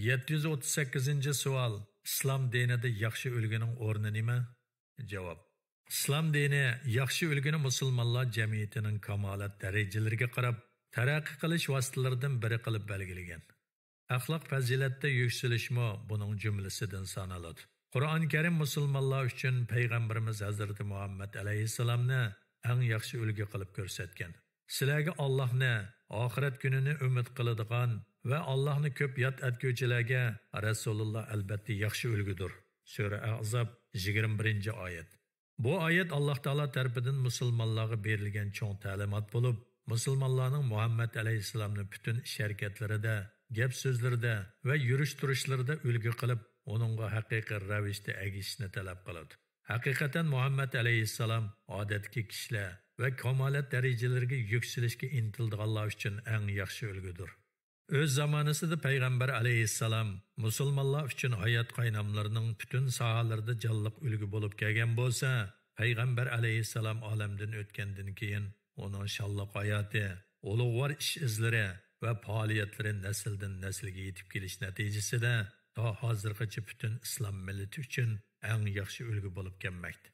يەتتە يۈز ئوتتۇز سەككىزىنچى سوئال، ئىسلام دىنىدا ياخشى ئۈلگىنىڭ ئورنى نېمە؟ جاۋاب، ئىسلام دىنى ياخشى ئۈلگىنى مۇسۇلمانلار جەمئىيىتىنىڭ كامالەت دەرىجىلىرىگە قاراپ، تەرەققىي قىلىش ۋاسىتىلىرىدىن بىرى قىلىپ بەلگىلىگەن. ئەخلاق پەزىلەتتە يۈكسىلىشمۇ بۇنىڭ جۈملىسىدىن سانىلىدۇ. قۇرئان كەرىم مۇسۇلمانلار ئۈچۈن پەيغەمبىرىمىز ھەزرىتى مۇھەممەد ئەلەيھىسسالامنى ئەڭ ياخشى ئۈلگە قىلىپ كۆرسەتكەن. سىلەرگە ئاللاھنى، ئاخىرەت كۈنىنى ئۈمىد قىلىدىغان ۋە ئاللاھنى كۆپ ياد ئەتكۈچىلەرگە رەسۇلۇللا ئەلبەتتە ياخشى ئۈلگىدۇر. سۈرە ئەھزاب، يىگىرمە بىرىنچى ئايەت. بۇ ئايەت ئاللاھ تائالا تەرىپىدىن مۇسۇلمانلارغا بېرىلگەن چوڭ تەلىمات بولۇپ، مۇسۇلمانلارنىڭ مۇھەممەد ئەلەيھىسسالامنى پۈتۈن ئىش-ھەرىكەتلىرىدە، گەپ-سۆزلىرىدە ۋە يۈرۈش-تۇرۇشلىرىدا ئۈلگە قىلىپ، ئۇنىڭغا ھەقىقىي رەۋىشتە ئەگىشىشنى تەلەپ قىلىدۇ. ھەقىقەتەن مۇھەممەد ئەلەيھىسسالام ئادەتتىكى كىشىلەر ۋە كامالەت دەرىجىلىرىگە يۈكسىلىشكە ئىنتىلىدىغانلار ئۈچۈن ئەڭ ياخشى ئۈلگىدۇر. ئۆز زامانىسىدا پەيغەمبەر ئەلەيھىسسالام مۇسۇلمانلار ئۈچۈن ھايات قايناملىرىنىڭ پۈتۈن ساھەلىرىدە جانلىق ئۈلگە بولۇپ كەلگەن بولسا، پەيغەمبەر ئەلەيھىسسالام ئالەمدىن ئۆتكەندىن كېيىن ئۇنىڭ شانلىق ھاياتى، ئۇلۇغۋار ئىش ئىزلىرى ۋە پائالىيەتلىرى نەسىلدىن نەسىلگە يېتىپ كېلىش نەتىجىسىدە تا ھازىرغىچە پۈتۈن ئىسلام مىللىتى ئۈچۈن ئەڭ ياخشى ئۈلگە بولۇپ كەلمەكتە.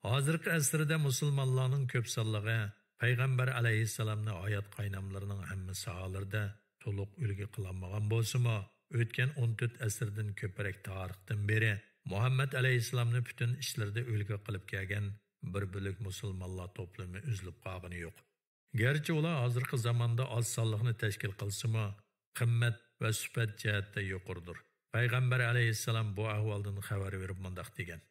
ھازىرقى ئەسىردە مۇسۇلمانلارنىڭ كۆپ سانلىقى پەيغەمبەر ئەلەيھىسسالامنى ھايات قايناملىرىنىڭ ھەممە ساھەلىرىدە تولۇق ئۈلگە قىلالمىغان بولسىمۇ، ئۆتكەن ئون تۆت ئەسىردىن كۆپرەك تارىختىن بېرى مۇھەممەد ئەلەيھىسسالامنى پۈتۈن ئىشلىرىدا ئۈلگە قىلىپ كەلگەن بىر بۆلەك مۇسۇلمانلار توپلىمى ئۈزۈلۈپ قالغىنى يوق. گەرچە ئۇلار ھازىرقى زاماندا ئاز سانلىقنى تەشكىل قىلسىمۇ، قىممەت ۋە سۈپەت جەھەتتە يۇقىرىدۇر. پەيغەمبەر ئەلەيھىسسالام بۇ ئەھۋالدىن خەۋەر بېرىپ مۇنداق دېگەن: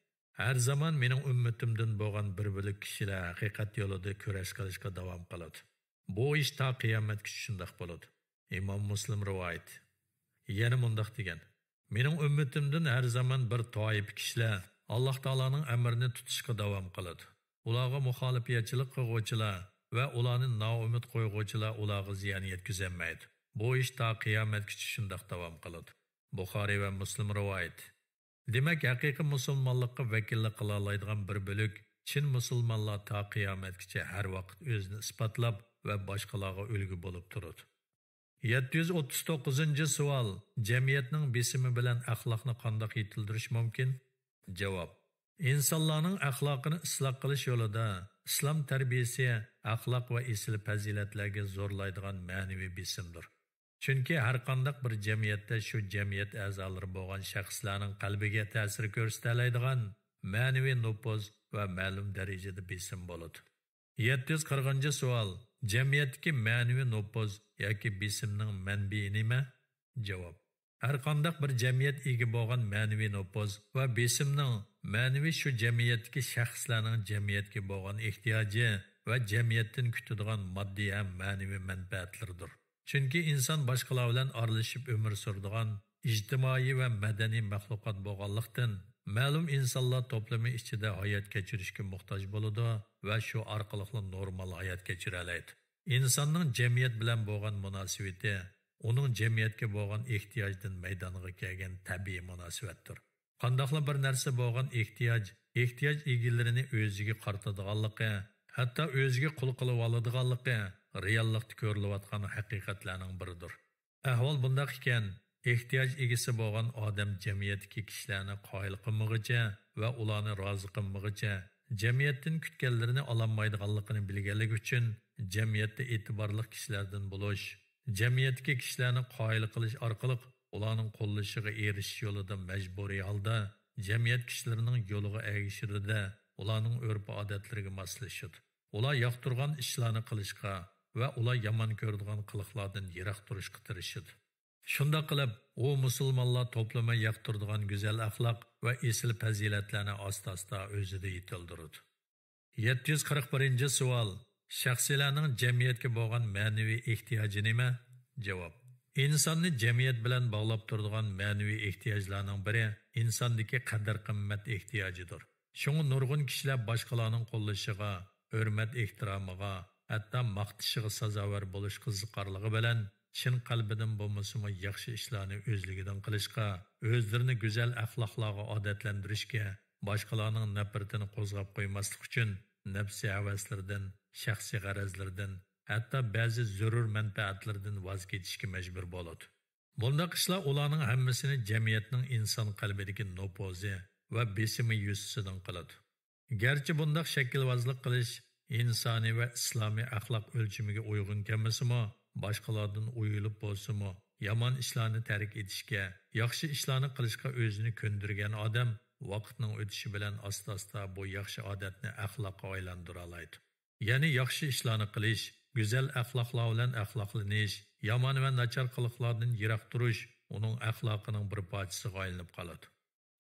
ھەر زامان مېنىڭ ئۈممىتىمدىن بولغان بىر بۆلەك كىشىلەر ھەقىقەت يولىدا كۈرەش قىلىشقا داۋام قىلىدۇ. بۇ ئىش تا قىيامەتكىچە شۇنداق بولىدۇ. ئىمام مۇسلىم رىۋايىتى. يەنە مۇنداق دېگەن: مېنىڭ ئۈممىتىمدىن ھەر زامان بىر تائىپە كىشىلەر ئاللاھ تائالانىڭ ئەمرىنى تۇتۇشقا داۋام قىلىدۇ. ئۇلارغا مۇخالىپەتچىلىك قىلغۇچىلار ۋە ئۇلارنى نائۈمىد قويغۇچىلار ئۇلارغا زىيان يەتكۈزەلمەيدۇ. بۇ ئىش تا قىيامەتكىچە شۇنداق داۋام قىلىدۇ. بۇخارىي ۋە مۇسلىم رىۋايىتى. دېمەك، ھەقىقىي مۇسۇلمانلىققا ۋەكىللىك قىلالايدىغان بىر بۆلەك چىن مۇسۇلمانلار تا قىيامەتكىچە ھەر ۋاقىت ئۆزىنى ئىسپاتلاپ ۋە باشقىلارغا ئۈلگە بولۇپ تۇرىدۇ. يەتتە يۈز ئوتتۇز توققۇزىنچى سوئال، جەمئىيەتنىڭ بېسىمى بىلەن ئەخلاقنى قانداق يېتىلدۈرۈش مۇمكىن؟ جاۋاب، ئىنسانلارنىڭ ئەخلاقىنى ئىسلاھ قىلىش يولىدا ئىسلام تەربىيىسى ئەخلاق ۋە ئېسىل پەزىلەتلەرگە زورلايدىغان مەنىۋى بېسىمدۇر. چۈنكى ھەرقانداق بىر جەمئىيەتتە شۇ جەمئىيەت ئەزالىرى بولغان شەخسلەرنىڭ قەلبىگە تەسىر كۆرسىتەلەيدىغان مەنىۋى نوپۇز ۋە مەلۇم دەرىجىدە بېسىم بولىدۇ. يەتتە يۈز قىرىقىنچى سوئال، جەمئىيەتتىكى مەنىۋى نوپۇز ياكى بېسىمنىڭ مەنبىيى نېمە؟ جاۋاب، ھەرقانداق بىر جەمئىيەت ئىگە بولغان مەنىۋى نوپۇز ۋە بېسىمنىڭ مەنىۋى شۇ جەمئىيەتتىكى شەخسلەرنىڭ جەمئىيەتكە بولغان ئېھتىياجى ۋە جەمئىيەتتىن كۈتىدىغان ماددىي ھەم مەنىۋى مەنپەئەتلىرىدۇر. چۈنكى ئىنسان باشقىلار بىلەن ئارىلىشىپ ئۆمۈر سۈرىدىغان ئىجتىمائىي ۋە مەدەنىي مەخلۇقات بولغانلىقتىن، مەلۇم ئىنسانلار توپلىمى ئىچىدە ھايات كەچۈرۈشكە موھتاج بولىدۇ ۋە شۇ ئارقىلىقلا نورمال ھايات كەچۈرەلەيدۇ. ئىنساننىڭ جەمئىيەت بىلەن بولغان مۇناسىۋىتى ئۇنىڭ جەمئىيەتكە بولغان ئېھتىياجدىن مەيدانغا كەلگەن تەبىئىي مۇناسىۋەتتۇر. قانداقلا بىر نەرسە بولغان ئېھتىياج، ئېھتىياج ئىگىلىرىنى ئۆزىگە قارىتىدىغانلىقى، ھەتتا ئۆزىگە قۇل قىلىۋالىدىغانلىقى رېئاللىقتا كۆرۈلۈۋاتقان ھەقىقەتلەرنىڭ بىرىدۇر. ئەھۋال بۇنداق ئىكەن، ئېھتىياج ئىگىسى بولغان ئادەم جەمئىيەتتىكى كىشىلەرنى قايىل قىلمىغىچە ۋە ئۇلارنى رازى قىلمىغىچە، جەمئىيەتتىن كۈتكەنلىرىنى ئالالمايدىغانلىقىنى بىلگەنلىكى ئۈچۈن، جەمئىيەتتە ئېتىبارلىق كىشىلەردىن بولۇش، جەمئىيەتتىكى كىشىلەرنى قايىل قىلىش ئارقىلىق ئۇلارنىڭ قوللىشىغا ئېرىشىش يولىدا مەجبۇرىي ھالدا جەمئىيەت كىشىلىرىنىڭ يولىغا ئەگىشىدۇ-دە، ئۇلارنىڭ ئۆرپ-ئادەتلىرىگە ماسلىشىدۇ. ئۇلار ياقتۇرغان ئىشلارنى قىلىشقا ۋە ئۇلار يامان كۆرىدىغان قىلىقلاردىن يىراق تۇرۇشقا تىرىشىدۇ. شۇنداق قىلىپ، ئۇ مۇسۇلمانلار توپلىمى ياقتۇرىدىغان گۈزەل ئەخلاق ۋە ئېسىل پەزىلەتلەرنى ئاستا-ئاستا ئۆزىدە يېتىلدۈرىدۇ. يەتتە يۈز قىرىق بىرىنچى سوئال، شەخسلەرنىڭ جەمئىيەتكە بولغان مەنىۋى ئېھتىياجى نېمە؟ جاۋاب، ئىنساننى جەمئىيەت بىلەن باغلاپ تۇرىدىغان مەنىۋى ئېھتىياجلارنىڭ بىرى ئىنساندىكى قەدىر-قىممەت ئېھتىياجىدۇر. شۇڭا نۇرغۇن كىشىلەر باشقىلارنىڭ قوللىشىغا، ھۆرمەت-ئېھتىرامىغا، ھەتتا ماختىشىغا سازاۋەر بولۇش قىزىقارلىقى بىلەن چىن قەلبىدىن بولمىسىمۇ ياخشى ئىشلارنى ئۆزلۈكىدىن قىلىشقا، ئۆزلىرىنى گۈزەل ئەخلاقلارغا ئادەتلەندۈرۈشكە، باشقىلارنىڭ نەپرىتىنى قوزغاپ قويماسلىق ئۈچۈن نەپسىي ھەۋەسلىرىدىن، شەخسىي غەرەزلىرىدىن، ھەتتا بەزى زۆرۈر مەنپەئەتلىرىدىن ۋاز كېچىشكە مەجبۇر بولىدۇ. بۇنداق ئىشلار ئۇلارنىڭ ھەممىسىنى جەمئىيەتنىڭ ئىنسان قەلبىدىكى نوپۇزى ۋە بېسىمى يۈزىسىدىن قىلىدۇ. گەرچە بۇنداق شەكىلۋازلىق قىلىش ئىنسانىي ۋە ئىسلامىي ئەخلاق ئۆلچىمىگە ئۇيغۇن كەلمىسىمۇ، باشقىلاردىن ئۇيىلىپ بولسىمۇ، يامان ئىشلارنى تەرك ئېتىشكە، ياخشى ئىشلارنى قىلىشقا ئۆزىنى كۆندۈرگەن ئادەم ۋاقىتنىڭ ئۆتۈشى بىلەن ئاستا-ئاستا بۇ ياخشى ئادەتنى ئەخلاققا ئايلاندۇرالايدۇ. يەنى ياخشى ئىشلارنى قىلىش، گۈزەل ئەخلاقلار بىلەن ئەخلاقلىنىش، يامان ۋە ناچار قىلىقلاردىن يىراق تۇرۇش ئۇنىڭ ئەخلاقىنىڭ بىر پارچىسىغا ئايلىنىپ قالىدۇ.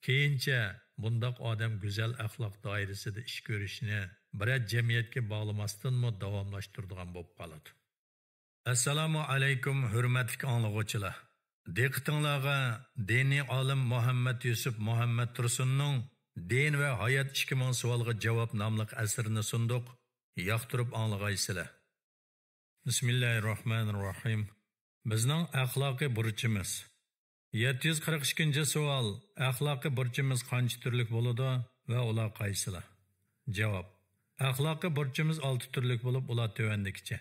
كېيىنچە بۇنداق ئادەم گۈزەل ئەخلاق دائىرىسىدە ئىش كۆرۈشنى بىرەر جەمئىيەتكە باغلىماستىنمۇ داۋاملاشتۇرىدىغان بولۇپ قالىدۇ. ئەسسالامۇ ئەلەيكۇم، ھۆرمەتلىك ئاڭلىغۇچىلار! دىققىتىڭلارغا دىنىي ئالىم مۇھەممەد يۈسۈپ مۇھەممەد تۇرسۇننىڭ دىن ۋە ھايات ئىككى مىڭ سوئالغا جاۋاب ناملىق ئەسىرىنى سۇندۇق. ياقتۇرۇپ ئاڭلىغايسىلەر. بىسمىللاھىررەھمانىررەھىم. بىزنىڭ ئەخلاقىي بۇرچىمىز. يەتتە يۈز قىرىق ئىككىنچى سوئال، ئەخلاقىي بۇرچىمىز قانچە تۈرلۈك بولىدۇ ۋە ئۇلار قايسىلار؟ جاۋاب، ئەخلاقىي بۇرچىمىز ئالتە تۈرلۈك بولۇپ، ئۇلار تۆۋەندىكىچە.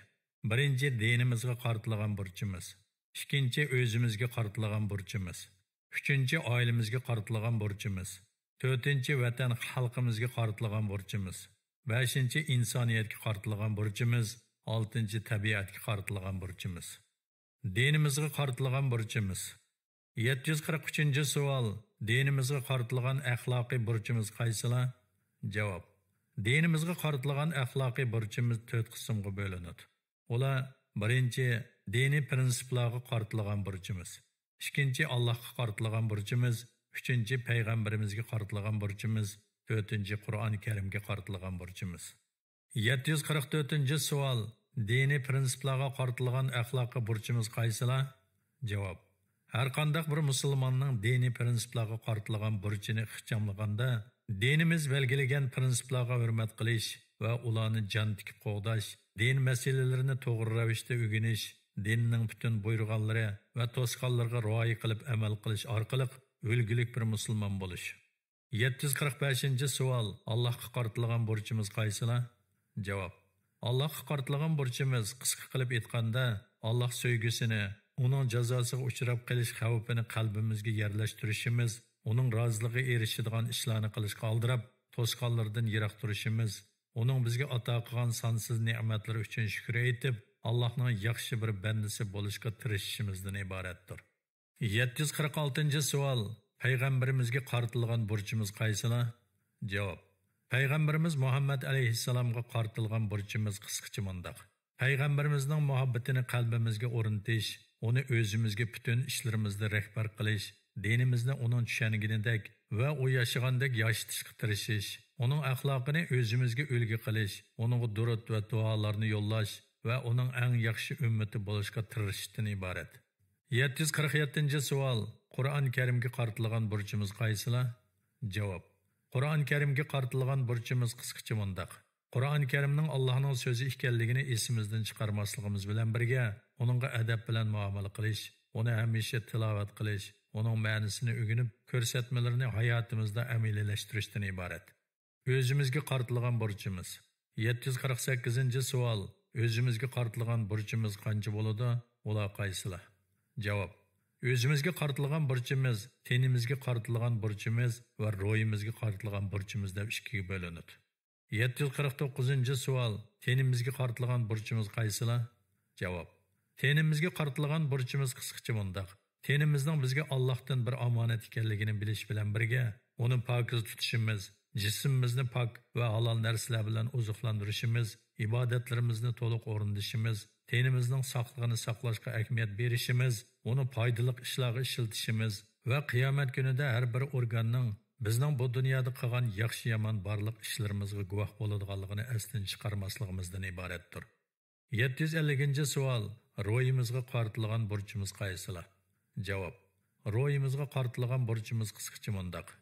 بىرىنچى، دىنىمىزغا قارىتىلغان بۇرچىمىز. ئىككىنچى، ئۆزىمىزگە قارىتىلغان بۇرچىمىز. ئۈچىنچى، ئائىلىمىزگە قارىتىلغان بۇرچىمىز. تۆتىنچى، ۋەتەن خەلقىمىزگە قارىتىلغان بۇرچىمىز. بەشىنچى، ئىنسانىيەتكە قارىتىلغان بۇرچىمىز. ئالتىنچى، تەبىئەتكە قارىتىلغان بۇرچىمىز. دىنىمىزغا قارىتىلغان بۇرچىمىز. يەتتە يۈز قىرىق ئۈچىنچى سوئال، دىنىمىزغا قارىتىلغان ئەخلاقىي بۇرچىمىز قايسىلار؟ جاۋاب، دىنىمىزغا قارىتىلغان ئەخلاقىي بۇرچىمىز تۆت قىسىمغا بۆلۈنىدۇ. ئۇلار، بىرىنچى، دىنىي پىرىنسىپلارغا قارىتىلغان بۇرچىمىز. ئىككىنچى، ئاللاھقا قارىتىلغان بۇرچىمىز. ئۈچىنچى، پەيغەمبىرىمىزگە قارىتىلغان بۇرچىمىز. تۆتىنچى، قۇرئان كەرىمگە قارىتىلغان بۇرچىمىز. يەتتە يۈز قىرىق تۆتىنچى سوئال، دىنىي پىرىنسىپلارغا قارىتىلغان ئەخلاقىي بۇرچىمىز قايسىلار؟ جاۋاب، ھەرقانداق بىر مۇسۇلماننىڭ دىنىي پىرىنسىپلارغا قارىتىلغان بۇرچىنى ئىخچاملىغاندا، دىنىمىز بەلگىلىگەن پىرىنسىپلارغا ھۆرمەت قىلىش ۋە ئۇلارنى جان تىكىپ قوغداش، دىن مەسىلىلىرىنى توغرا رەۋىشتە ئۆگىنىش، دىننىڭ پۈتۈن بۇيرۇغانلىرى ۋە توسقانلىرىغا رىئايە قىلىپ ئەمەل قىلىش ئارقىلىق ئۈلگىلىك بىر مۇسۇلمان بولۇش. يەتتە يۈز قىرىق بەشىنچى سوئال، ئاللاھقا قارىتىلغان بۇرچىمىز قايسىلار؟ جاۋاب، ئاللاھقا قارىتىلغان بۇرچىمىز، قىسقا قىلىپ ئېيتقاندا، ئاللاھ سۆيگۈسىنى، ئۇنىڭ جازاسىغا ئۇچراپ قېلىش خەۋپىنى قەلبىمىزگە يەرلەشتۈرۈشىمىز، ئۇنىڭ رازىلىقىغا ئېرىشىدىغان ئىشلارنى قىلىشقا ئالدىراپ، توسقانلىرىدىن يىراق تۇرۇشىمىز، ئۇنىڭ بىزگە ئاتا قىلغان سانسىز نېمەتلىرى ئۈچۈن شۈكۈر ئېيتىپ، ئاللاھنىڭ ياخشى بىر بەندىسى بولۇشقا تىرىشىشىمىزدىن ئىبارەتتۇر. يەتتە يۈز قىرىق ئالتىنچى سوئال، پەيغەمبىرىمىزگە قارىتىلغان بۇرچىمىز قايسىلار؟ جاۋاب، پەيغەمبىرىمىز مۇھەممەد ئەلەيھىسسالامغا قارىتىلغان بۇرچىمىز قىسقىچە مۇنداق. پەيغەمبىرىمىزنىڭ مۇھەببىتىنى قەلبىمىزگە ئورنىتىش، ئۇنى ئۆزىمىزگە پۈتۈن ئىشلىرىمىزدا رەھبەر قىلىش، دىنىمىزنى ئۇنىڭ چۈشەنگىنىدەك ۋە ئۇ ياشىغاندەك ياشىتىشقا تىرىشىش، ئۇنىڭ ئەخلاقىنى ئۆزىمىزگە ئۈلگە قىلىش، ئۇنىڭغا دۇرۇت ۋە دۇئالارنى يوللاش ۋە ئۇنىڭ ئەڭ ياخشى ئۈممىتى بولۇشقا تىرىشىشتىن ئىبارەت. يەتتە يۈز قىرىق يەتتىنچى سوئال، قۇرئان كەرىمگە قارىتىلغان بۇرچىمىز قايسىلار؟ جاۋاب، قۇرئان كەرىمگە قارىتىلغان بۇرچىمىز قىسقىچە مۇنداق. قۇرئان كەرىمنىڭ ئاللاھنىڭ سۆزى ئىكەنلىكىنى ئېسىمىزدىن چىقارماسلىقىمىز بىلەن بىرگە، ئۇنىڭغا ئەدەپ بىلەن مۇئامىلە قىلىش، ئۇنى ھەمىشە تىلاۋەت قىلىش، ئۇنىڭ مەنىسىنى ئۆگىنىپ، كۆرسەتمىلىرىنى ھاياتىمىزدا ئەمەلىيلەشتۈرۈشتىن ئىبارەت. ئۆزىمىزگە قارىتىلغان بۇرچىمىز. يەتتە يۈز قىرىق سەككىزىنچى سوئال، ئۆزىمىزگە قارىتىلغان بۇرچىمىز قانچە بولىدۇ؟ ئۇلار قايسىلار؟ جاۋاب، ئۆزىمىزگە قارىتىلغان بۇرچىمىز، تېنىمىزگە قارىتىلغان بۇرچىمىز ۋە روھىمىزغا قارىتىلغان بۇرچىمىز دەپ ئىككىگە بۆلۈنىدۇ. يەتتە يۈز قىرىق توققۇزىنچى سوئال، تېنىمىزگە قارىتىلغان بۇرچىمىز قايسىلار؟ جاۋاب، تېنىمىزگە قارىتىلغان بۇرچىمىز قىسقىچە مۇنداق. تېنىمىزنىڭ بىزگە ئاللاھتىن بىر ئامانەت ئىكەنلىكىنى بىلىش بىلەن بىرگە، ئۇنى پاكىز تۇتۇشىمىز، جىسمىمىزنى پاك ۋە ھالال نەرسىلەر بىلەن ئوزۇقلاندۇرۇشىمىز، ئىبادەتلىرىمىزنى تولۇق ئورۇندىشىمىز، تېنىمىزنىڭ ساقلىقىنى ساقلاشقا ئەھمىيەت بېرىشىمىز، ئۇنى پايدىلىق ئىشلارغا ئىشلىتىشىمىز ۋە قىيامەت كۈنىدە ھەر بىر ئورگاننىڭ بىزنىڭ بۇ دۇنيادا قىلغان ياخشى-يامان بارلىق ئىشلىرىمىزغا گۇۋاھ بولىدىغانلىقىنى ئەستىن چىقارماسلىقىمىزدىن ئىبارەتتۇر. يەتتە يۈز ئەللىكىنچى سوئال، روھىمىزغا قارىتىلغان بۇرچىمىز قايسىلار؟ جاۋاب، روھىمىزغا قارىتىلغان بۇرچىمىز قىسقىچە مۇنداق.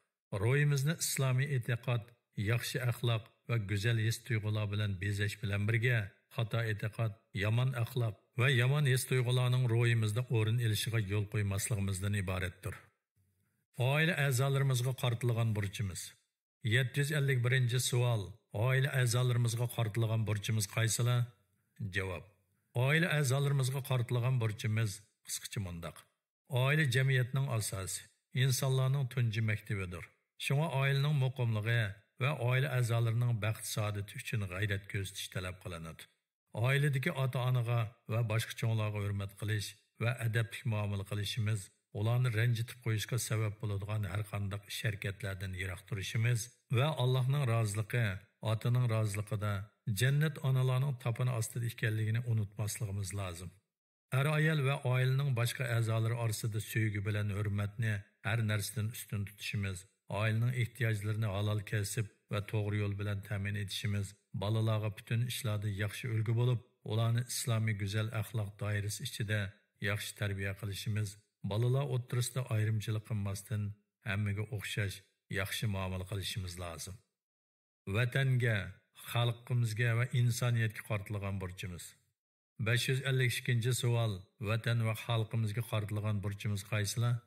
روھىمىزنى ئىسلامىي ئېتىقاد، ياخشى ئەخلاق ۋە گۈزەل ھېس-تۇيغۇلار بىلەن بېزەش بىلەن بىرگە، خاتا ئېتىقاد، يامان ئەخلاق ۋە يامان ھېس-تۇيغۇلارنىڭ روھىمىزدا ئورۇن ئېلىشىغا يول قويماسلىقىمىزدىن ئىبارەتتۇر. ئائىلە ئەزالىرىمىزغا قارىتىلغان بۇرچىمىز. يەتتە يۈز ئەللىك بىرىنچى سوئال، ئائىلە ئەزالىرىمىزغا قارىتىلغان بۇرچىمىز قايسىلار؟ جاۋاب، ئائىلە ئەزالىرىمىزغا قارىتىلغان بۇرچىمىز قىسقىچە مۇنداق. ئائىلە جەمئىيەتنىڭ ئاساسى، ئىنسانلارنىڭ تۇنجى مەكتىۋىدۇر. شۇڭا ئائىلىنىڭ مۇقىملىقى ۋە ئائىلە ئەزالىرىنىڭ بەخت-سائادىتى ئۈچۈن غەيرەت كۆرسىتىش تەلەپ قىلىنىدۇ. ئائىلىدىكى ئاتا-ئانىغا ۋە باشقا چوڭلارغا ھۆرمەت قىلىش ۋە ئەدەپلىك مۇئامىلە قىلىشىمىز، ئۇلارنى رەنجىتىپ قويۇشقا سەۋەب بولىدىغان ھەرقانداق ئىش-ھەرىكەتلەردىن يىراق تۇرۇشىمىز ۋە ئاللاھنىڭ رازىلىقى، ئاتىنىڭ رازىلىقىدا، جەننەت ئانىلارنىڭ تاپىنى ئاستىدا ئىكەنلىكىنى ئۇنتۇماسلىقىمىز لازىم. ئەر-ئايال ۋە ئائىلىنىڭ باشقا ئەزالىرى ئارىسىدا سۆيگۈ بىلەن ھۆرمەتنى ھەر نەرسىدىن ئۈستۈن تۇتۇشىمىز، ئائىلىنىڭ ئېھتىياجلىرىنى ھالال كەسىپ ۋە توغرا يول بىلەن تەمىن ئېتىشىمىز، بالىلارغا پۈتۈن ئىشلاردا ياخشى ئۈلگە بولۇپ، ئۇلارنى ئىسلامىي گۈزەل ئەخلاق دائىرىسى ئىچىدە ياخشى تەربىيە قىلىشىمىز، بالىلار ئوتتۇرىسىدا ئايرىمچىلىق قىلماستىن، ھەممىگە ئوخشاش ياخشى مۇئامىلە قىلىشىمىز لازىم. ۋەتەنگە، خەلقىمىزگە ۋە ئىنسانىيەتكە قارىتىلغان بۇرچىمىز. بەش يۈز ئەللىك ئىككىنچى سوئال، ۋەتەن ۋە خەلقىمىزگە قارىتىلغان بۇرچىمىز قايسىلار؟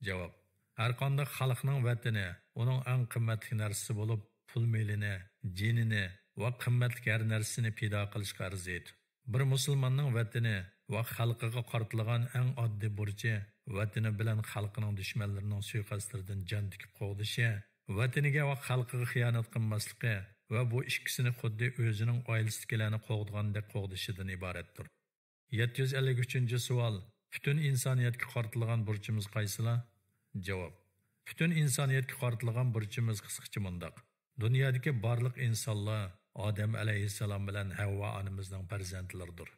جاۋاب، ھەرقانداق خەلقنىڭ ۋەتىنى ئۇنىڭ ئەڭ قىممەتلىك نەرسىسى بولۇپ، پۇل مېلىنى، جېنىنى ۋە قىممەتلىك ھەر نەرسىسىنى پىدا قىلىشقا ئەرزىيدۇ. بىر مۇسۇلماننىڭ ۋەتىنى ۋە خەلقىگە قارىتىلغان ئەڭ ئاددىي بۇرچى، ۋەتىنى بىلەن خەلقىنىڭ دۈشمەنلىرىنىڭ سۇيىقەستلىرىدىن جان تىكىپ قوغدىشى، ۋەتىنىگە ۋە خەلقىگە خىيانەت قىلماسلىقى ۋە بۇ ئىككىسىنى خۇددى ئۆزىنىڭ ئائىلىسىدىكىلەرنى قوغدىغاندەك قوغدىشىدىن ئىبارەتتۇر. يەتتە يۈز ئەللىك ئۈچىنچى سوئال، پۈتۈن ئىنسانىيەتكە قارىتىلغان بۇرچىمىز قايسىلار؟ جاۋاب، پۈتۈن ئىنسانىيەتكە قارىتىلغان بۇرچىمىز قىسقىچە مۇنداق. دۇنيادىكى بارلىق ئىنسانلار ئادەم ئەلەيھىسسالام بىلەن ھەۋۋا ئانىمىزنىڭ پەرزەنتلىرىدۇر.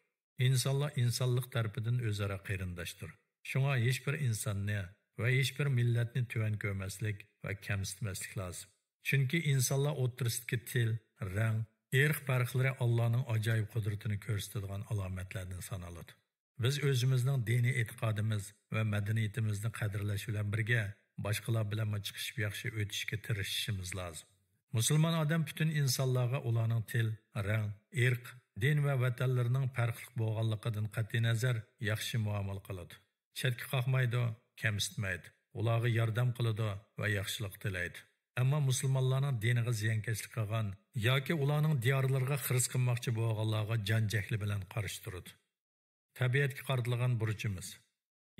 ئىنسانلار ئىنسانلىق تەرىپىدىن ئۆزئارا قېرىنداشتۇر. شۇڭا ھېچبىر ئىنساننى ۋە ھېچبىر مىللەتنى تۆۋەن كۆرمەسلىك ۋە كەمسىتمەسلىك لازىم. چۈنكى ئىنسانلار ئوتتۇرىسىدىكى تىل، رەڭ، ئىرق پەرقلىرى ئاللانىڭ ئاجايىپ قۇدرىتىنى كۆرسىتىدىغان ئالامەتلەردىن سانىلىدۇ. بىز ئۆزىمىزنىڭ دىنىي ئېتىقادىمىز ۋە مەدەنىيىتىمىزنى قەدىرلەش بىلەن بىرگە، باشقىلار بىلەنمۇ چىقىشىپ ياخشى ئۆتۈشكە تىرىشىشىمىز لازىم. مۇسۇلمان ئادەم پۈتۈن ئىنسانلارغا ئۇلارنىڭ تىل، رەڭ، ئىرق، دىن ۋە ۋەتەنلىرىنىڭ پەرقلىق بولغانلىقىدىن قەتئىينەزەر، ياخشى مۇئامىلە قىلىدۇ. چەتكە قاقمايدۇ، كەمسىتمەيدۇ. ئۇلارغا ياردەم قىلىدۇ ۋە ياخشىلىق تىلەيدۇ. ئەمما مۇسۇلمانلارنىڭ دىنىغا زىيانكەشلىك قىلغان ياكى ئۇلارنىڭ دىيارلىرىغا خىرىس قىلماقچى بولغانلارغا جان جەھلى بىلەن قارشى تۇرىدۇ. تەبىئەتكە قارىتىلغان بۇرچىمىز.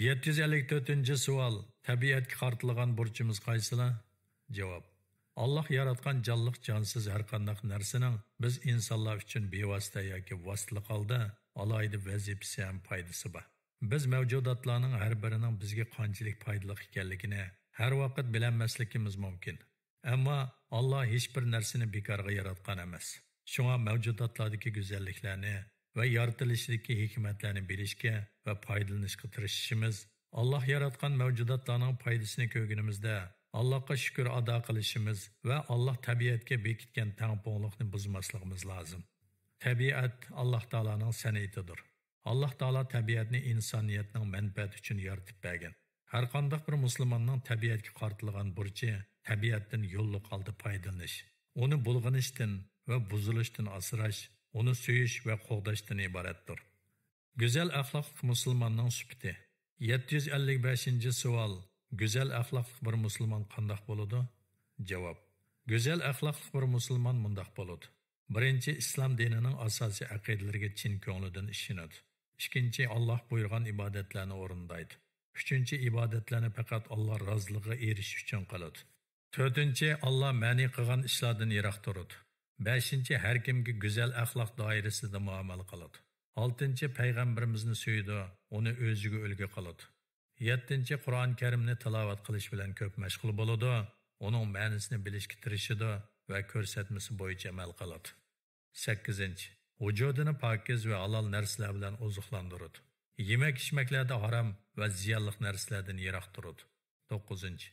يەتتە يۈز ئەللىك تۆتىنچى سوئال، تەبىئەتكە قارىتىلغان بۇرچىمىز قايسىلار؟ جاۋاب، ئاللاھ ياراتقان جانلىق جانسىز ھەرقانداق نەرسىنىڭ بىز ئىنسانلار ئۈچۈن بىۋاسىتە ياكى ۋاسىتىلىق ھالدا ئالاھىدە ۋەزىپىسى ھەم پايدىسى بار. بىز مەۋجۇداتلارنىڭ ھەر بىرىنىڭ بىزگە قانچىلىك پايدىلىق ئىكەنلىكىنى ھەر ۋاقىت بىلەلمەسلىكىمىز مۇمكىن. ئەمما ئاللاھ ھېچبىر نەرسىنى بىكارغا ياراتقان ئەمەس. شۇڭا مەۋجۇداتلاردىكى گۈزەللىكلەرنى ۋە يارىتىلىشىدىكى ھېكمەتلەرنى بىلىشكە ۋە پايدىلىنىشقا تىرىشىشىمىز، ئاللاھ ياراتقان مەۋجۇداتلارنىڭ پايدىسىنى كۆرگىنىمىزدە، ئاللاھقا شۈكۈر ئادا قىلىشىمىز ۋە ئاللاھ تەبىئەتكە بېكىتكەن تەڭپۇڭلۇقنى بۇزماسلىقىمىز لازىم. تەبىئەت ئاللاھ تائالانىڭ سەنئىتىدۇر. ئاللاھ تائالا تەبىئەتنى ئىنسانىيەتنىڭ مەنپەئەتى ئۈچۈن يارىتىپ بەرگەن. ھەرقانداق بىر مۇسۇلماننىڭ تەبىئەتكە قارىتىلغان بۇرچى تەبىئەتتىن يوللۇق ھالدا پايدىلىنىش، ئۇنى بۇلغىنىشتىن ۋە بۇزۇلۇشتىن ئاسراش، ئۇنى سۆيۈش ۋە قوغداشتىن ئىبارەتتۇر. گۈزەل ئەخلاقلىق مۇسۇلماننىڭ سۈپىتى. يەتتە يۈز ئەللىك بەشىنچى سوئال، گۈزەل ئەخلاقلىق بىر مۇسۇلمان قانداق بولىدۇ؟ جاۋاب، گۈزەل ئەخلاقلىق بىر مۇسۇلمان مۇنداق بولىدۇ. بىرىنچى، ئىسلام دىنىنىڭ ئاساسىي ئەقىدىلىرىگە چىن كۆڭلىدىن ئىشىنىدۇ. ئىككىنچى، ئاللاھ بۇيرۇغان ئىبادەتلەرنى ئورۇندايدۇ. ئۈچىنچى، ئىبادەتلەرنى پەقەت ئاللاھ رازىلىقىغا ئېرىشىش ئۈچۈن قىلىدۇ. تۆتىنچى، ئاللاھ مەنئى قىلغان ئىشلاردىن يىراق تۇرىدۇ. بەشىنچى، ھەر كىمگە گۈزەل ئەخلاق دائىرىسىدە مۇئامىلە قىلىدۇ. ئالتىنچى، پەيغەمبىرىمىزنى سۆيىدۇ، ئۇنى ئۆزىگە ئۈلگە قىلىدۇ. يەتتىنچى، قۇرئان كەرىمنى تىلاۋەت قىلىش بىلەن كۆپ مەشغۇل بولىدۇ، ئۇنىڭ مەنىسىنى بىلىشكە تىرىشىدۇ ۋە كۆرسەتمىسى بويىچە ئەمەل قىلىدۇ. سەككىزىنچى، ۋۇجۇدىنى پاكىز ۋە ھالال نەرسىلەر بىلەن ئوزۇقلاندۇرىدۇ. يېمەك-ئىچمەكلەردە ھارام ۋە زىيانلىق نەرسىلەردىن يىراق تۇرىدۇ. توققۇزىنچى،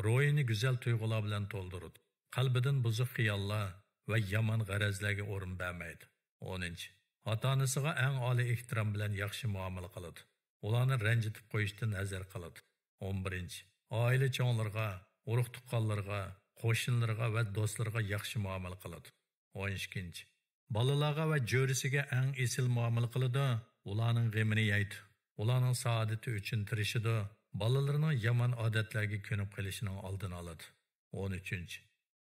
روھىنى گۈزەل تۇيغۇلار بىلەن تولدۇرىدۇ. قەلبىدىن بۇزۇق خىياللار ۋە يامان غەرەزلەرگە ئورۇن بەرمەيدۇ. ئونىنچى، ئاتا-ئانىسىغا ئەڭ ئالىي ئېھتىرام بىلەن ياخشى مۇئامىلە قىلىدۇ. ئۇلارنى رەنجىتىپ قويۇشتىن ھەزەر قىلىدۇ. ئون بىرىنچى، ئائىلە چوڭلىرىغا، ئۇرۇق-تۇغقانلىرىغا، قوشنىلىرىغا ۋە دوستلىرىغا ياخشى مۇئامىلە قىلىدۇ. ئون ئىككىنچى، بالىلارغا ۋە جۆرىسىگە ئەڭ ئېسىل مۇئامىلە قىلىدۇ. ئۇلارنىڭ غېمىنى يەيدۇ. ئۇلارنىڭ سائادىتى ئۈچۈن تىرىشىدۇ. بالىلىرىنىڭ يامان ئادەتلەرگە كۆنۈپ قېلىشىنىڭ ئالدىنى ئالىدۇ. ئون ئۈچىنچى.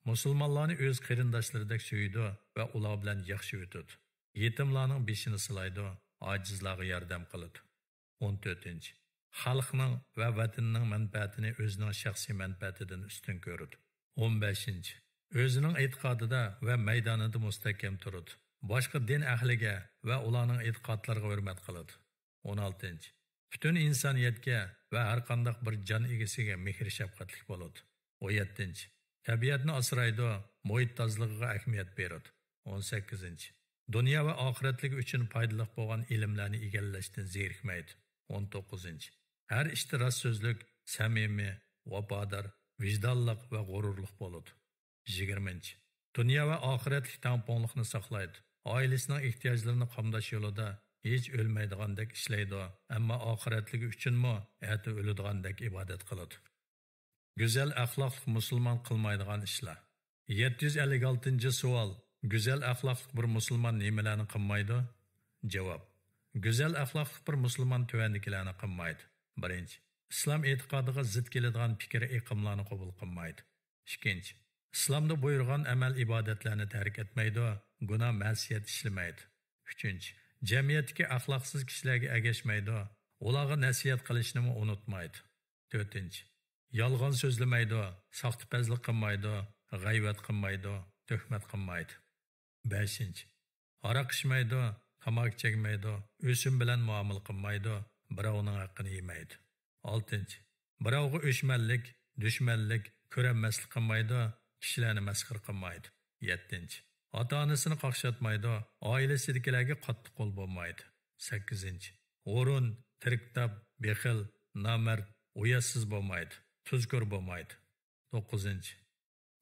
مۇسۇلمانلارنى ئۆز قېرىنداشلىرىدەك سۆيىدۇ ۋە ئۇلار بىلەن ياخشى ئۆتىدۇ. يېتىملارنىڭ بېشىنى سىلايدۇ، ئاجىزلارغا ياردەم قىلىدۇ. ئون تۆتىنچى. خەلقنىڭ ۋە ۋەتىنىنىڭ مەنپەئەتىنى ئۆزىنىڭ شەخسىي مەنپەئەتىدىن ئۈستۈن كۆرىدۇ. ئون بەشىنچى. ئۆزىنىڭ ئېتىقادىدا ۋە مەيدانىدا مۇستەھكەم تۇرىدۇ. باشقا دىن ئەھلىگە ۋە ئۇلارنىڭ ئېتىقادلىرىغا ھۆرمەت قىلىدۇ. ئون ئالتىنچى. پۈتۈن ئىنسانىيەتكە ۋە ھەرقانداق بىر جان ئىگىسىگە مېھىر-شەپقەتلىك بولىدۇ. ئون يەتتىنچى. تەبىئەتنى ئاسرايدۇ، مۇھىت تازىلىقىغا ئەھمىيەت بېرىدۇ. ئون سەككىزىنچى. دۇنيا ۋە ئاخىرەتلىكى ئۈچۈن پايدىلىق بولغان ئىلىملەرنى ئىگىلەشتىن زېرىكمەيدۇ. ئون توققۇزىنچى. ھەر ئىشتا راست سۆزلۈك، سەمىمىي، ۋاپادار، ۋىجدانلىق ۋە غۇرۇرلۇق بولىدۇ. يىگىرمىنچى. دۇنيا ۋە ئاخىرەتلىك تەڭپۇڭلۇقنى ساقلايدۇ. ئائىلىسىنىڭ ئېھتىياجلىرىنى قامداش يولىدا ھېچ ئۆلمەيدىغاندەك ئىشلەيدۇ، ئەمما ئاخىرەتلىكى ئۈچۈنمۇ ئەتە ئۆلىدىغاندەك ئىبادەت قىلىدۇ. گۈزەل ئەخلاقلىق مۇسۇلمان قىلمايدىغان ئىشلار. يەتتە يۈز ئەللىك ئالتىنچى سوئال: گۈزەل ئەخلاقلىق بىر مۇسۇلمان نېمىلەرنى قىلمايدۇ؟ جاۋاب: گۈزەل ئەخلاقلىق بىر مۇسۇلمان تۆۋەندىكىلەرنى قىلمايدۇ. بىرىنچى، ئىسلام ئېتىقادىغا زىت كېلىدىغان پىكىر ئېقىملارنى قوبۇل قىلمايدۇ. ئىككىنچى، ئىسلامدا بۇيرۇغان ئەمەل ئىبادەتلەرنى تەرك ئەتمەيدۇ، گۇناھ مەسىيەت ئىشلىمەيدۇ. ئۈچىنچى، جەمئىيەتتىكى ئەخلاقسىز كىشىلەرگە ئەگەشمەيدۇ، ئۇلارغا نەسىھەت قىلىشنىمۇ ئۇنتۇمايدۇ. تۆتىنچى، يالغان سۆزلىمەيدۇ، ساختىپەزلىك قىلمايدۇ، غەيۋەت قىلمايدۇ، تۆھمەت قىلمايدۇ. بەشىنچى، ھاراق ئىچمەيدۇ، تاماكا چەكمەيدۇ، ئۆسۈم بىلەن مۇئامىلە قىلمايدۇ، بىراۋنىڭ ھەققىنى يېمەيدۇ. ئالتىنچى، بىراۋغا ئۆچمەنلىك، دۈشمەنلىك، كۆرەلمەسلىك قىلمايدۇ، كىشىلەرنى مەسخىرە قىلمايدۇ. يەتتىنچى، ئاتا-ئانىسىنى قاقشاتمايدۇ، ئائىلىسىدىكىلەرگە قاتتىق قول بولمايدۇ. سەككىزىنچى، ھۇرۇن، تىرىكتاپ، بېخىل، نامەرد، ئۇياتسىز بولمايدۇ، تۇزكور بولمايدۇ. توققۇزىنچى،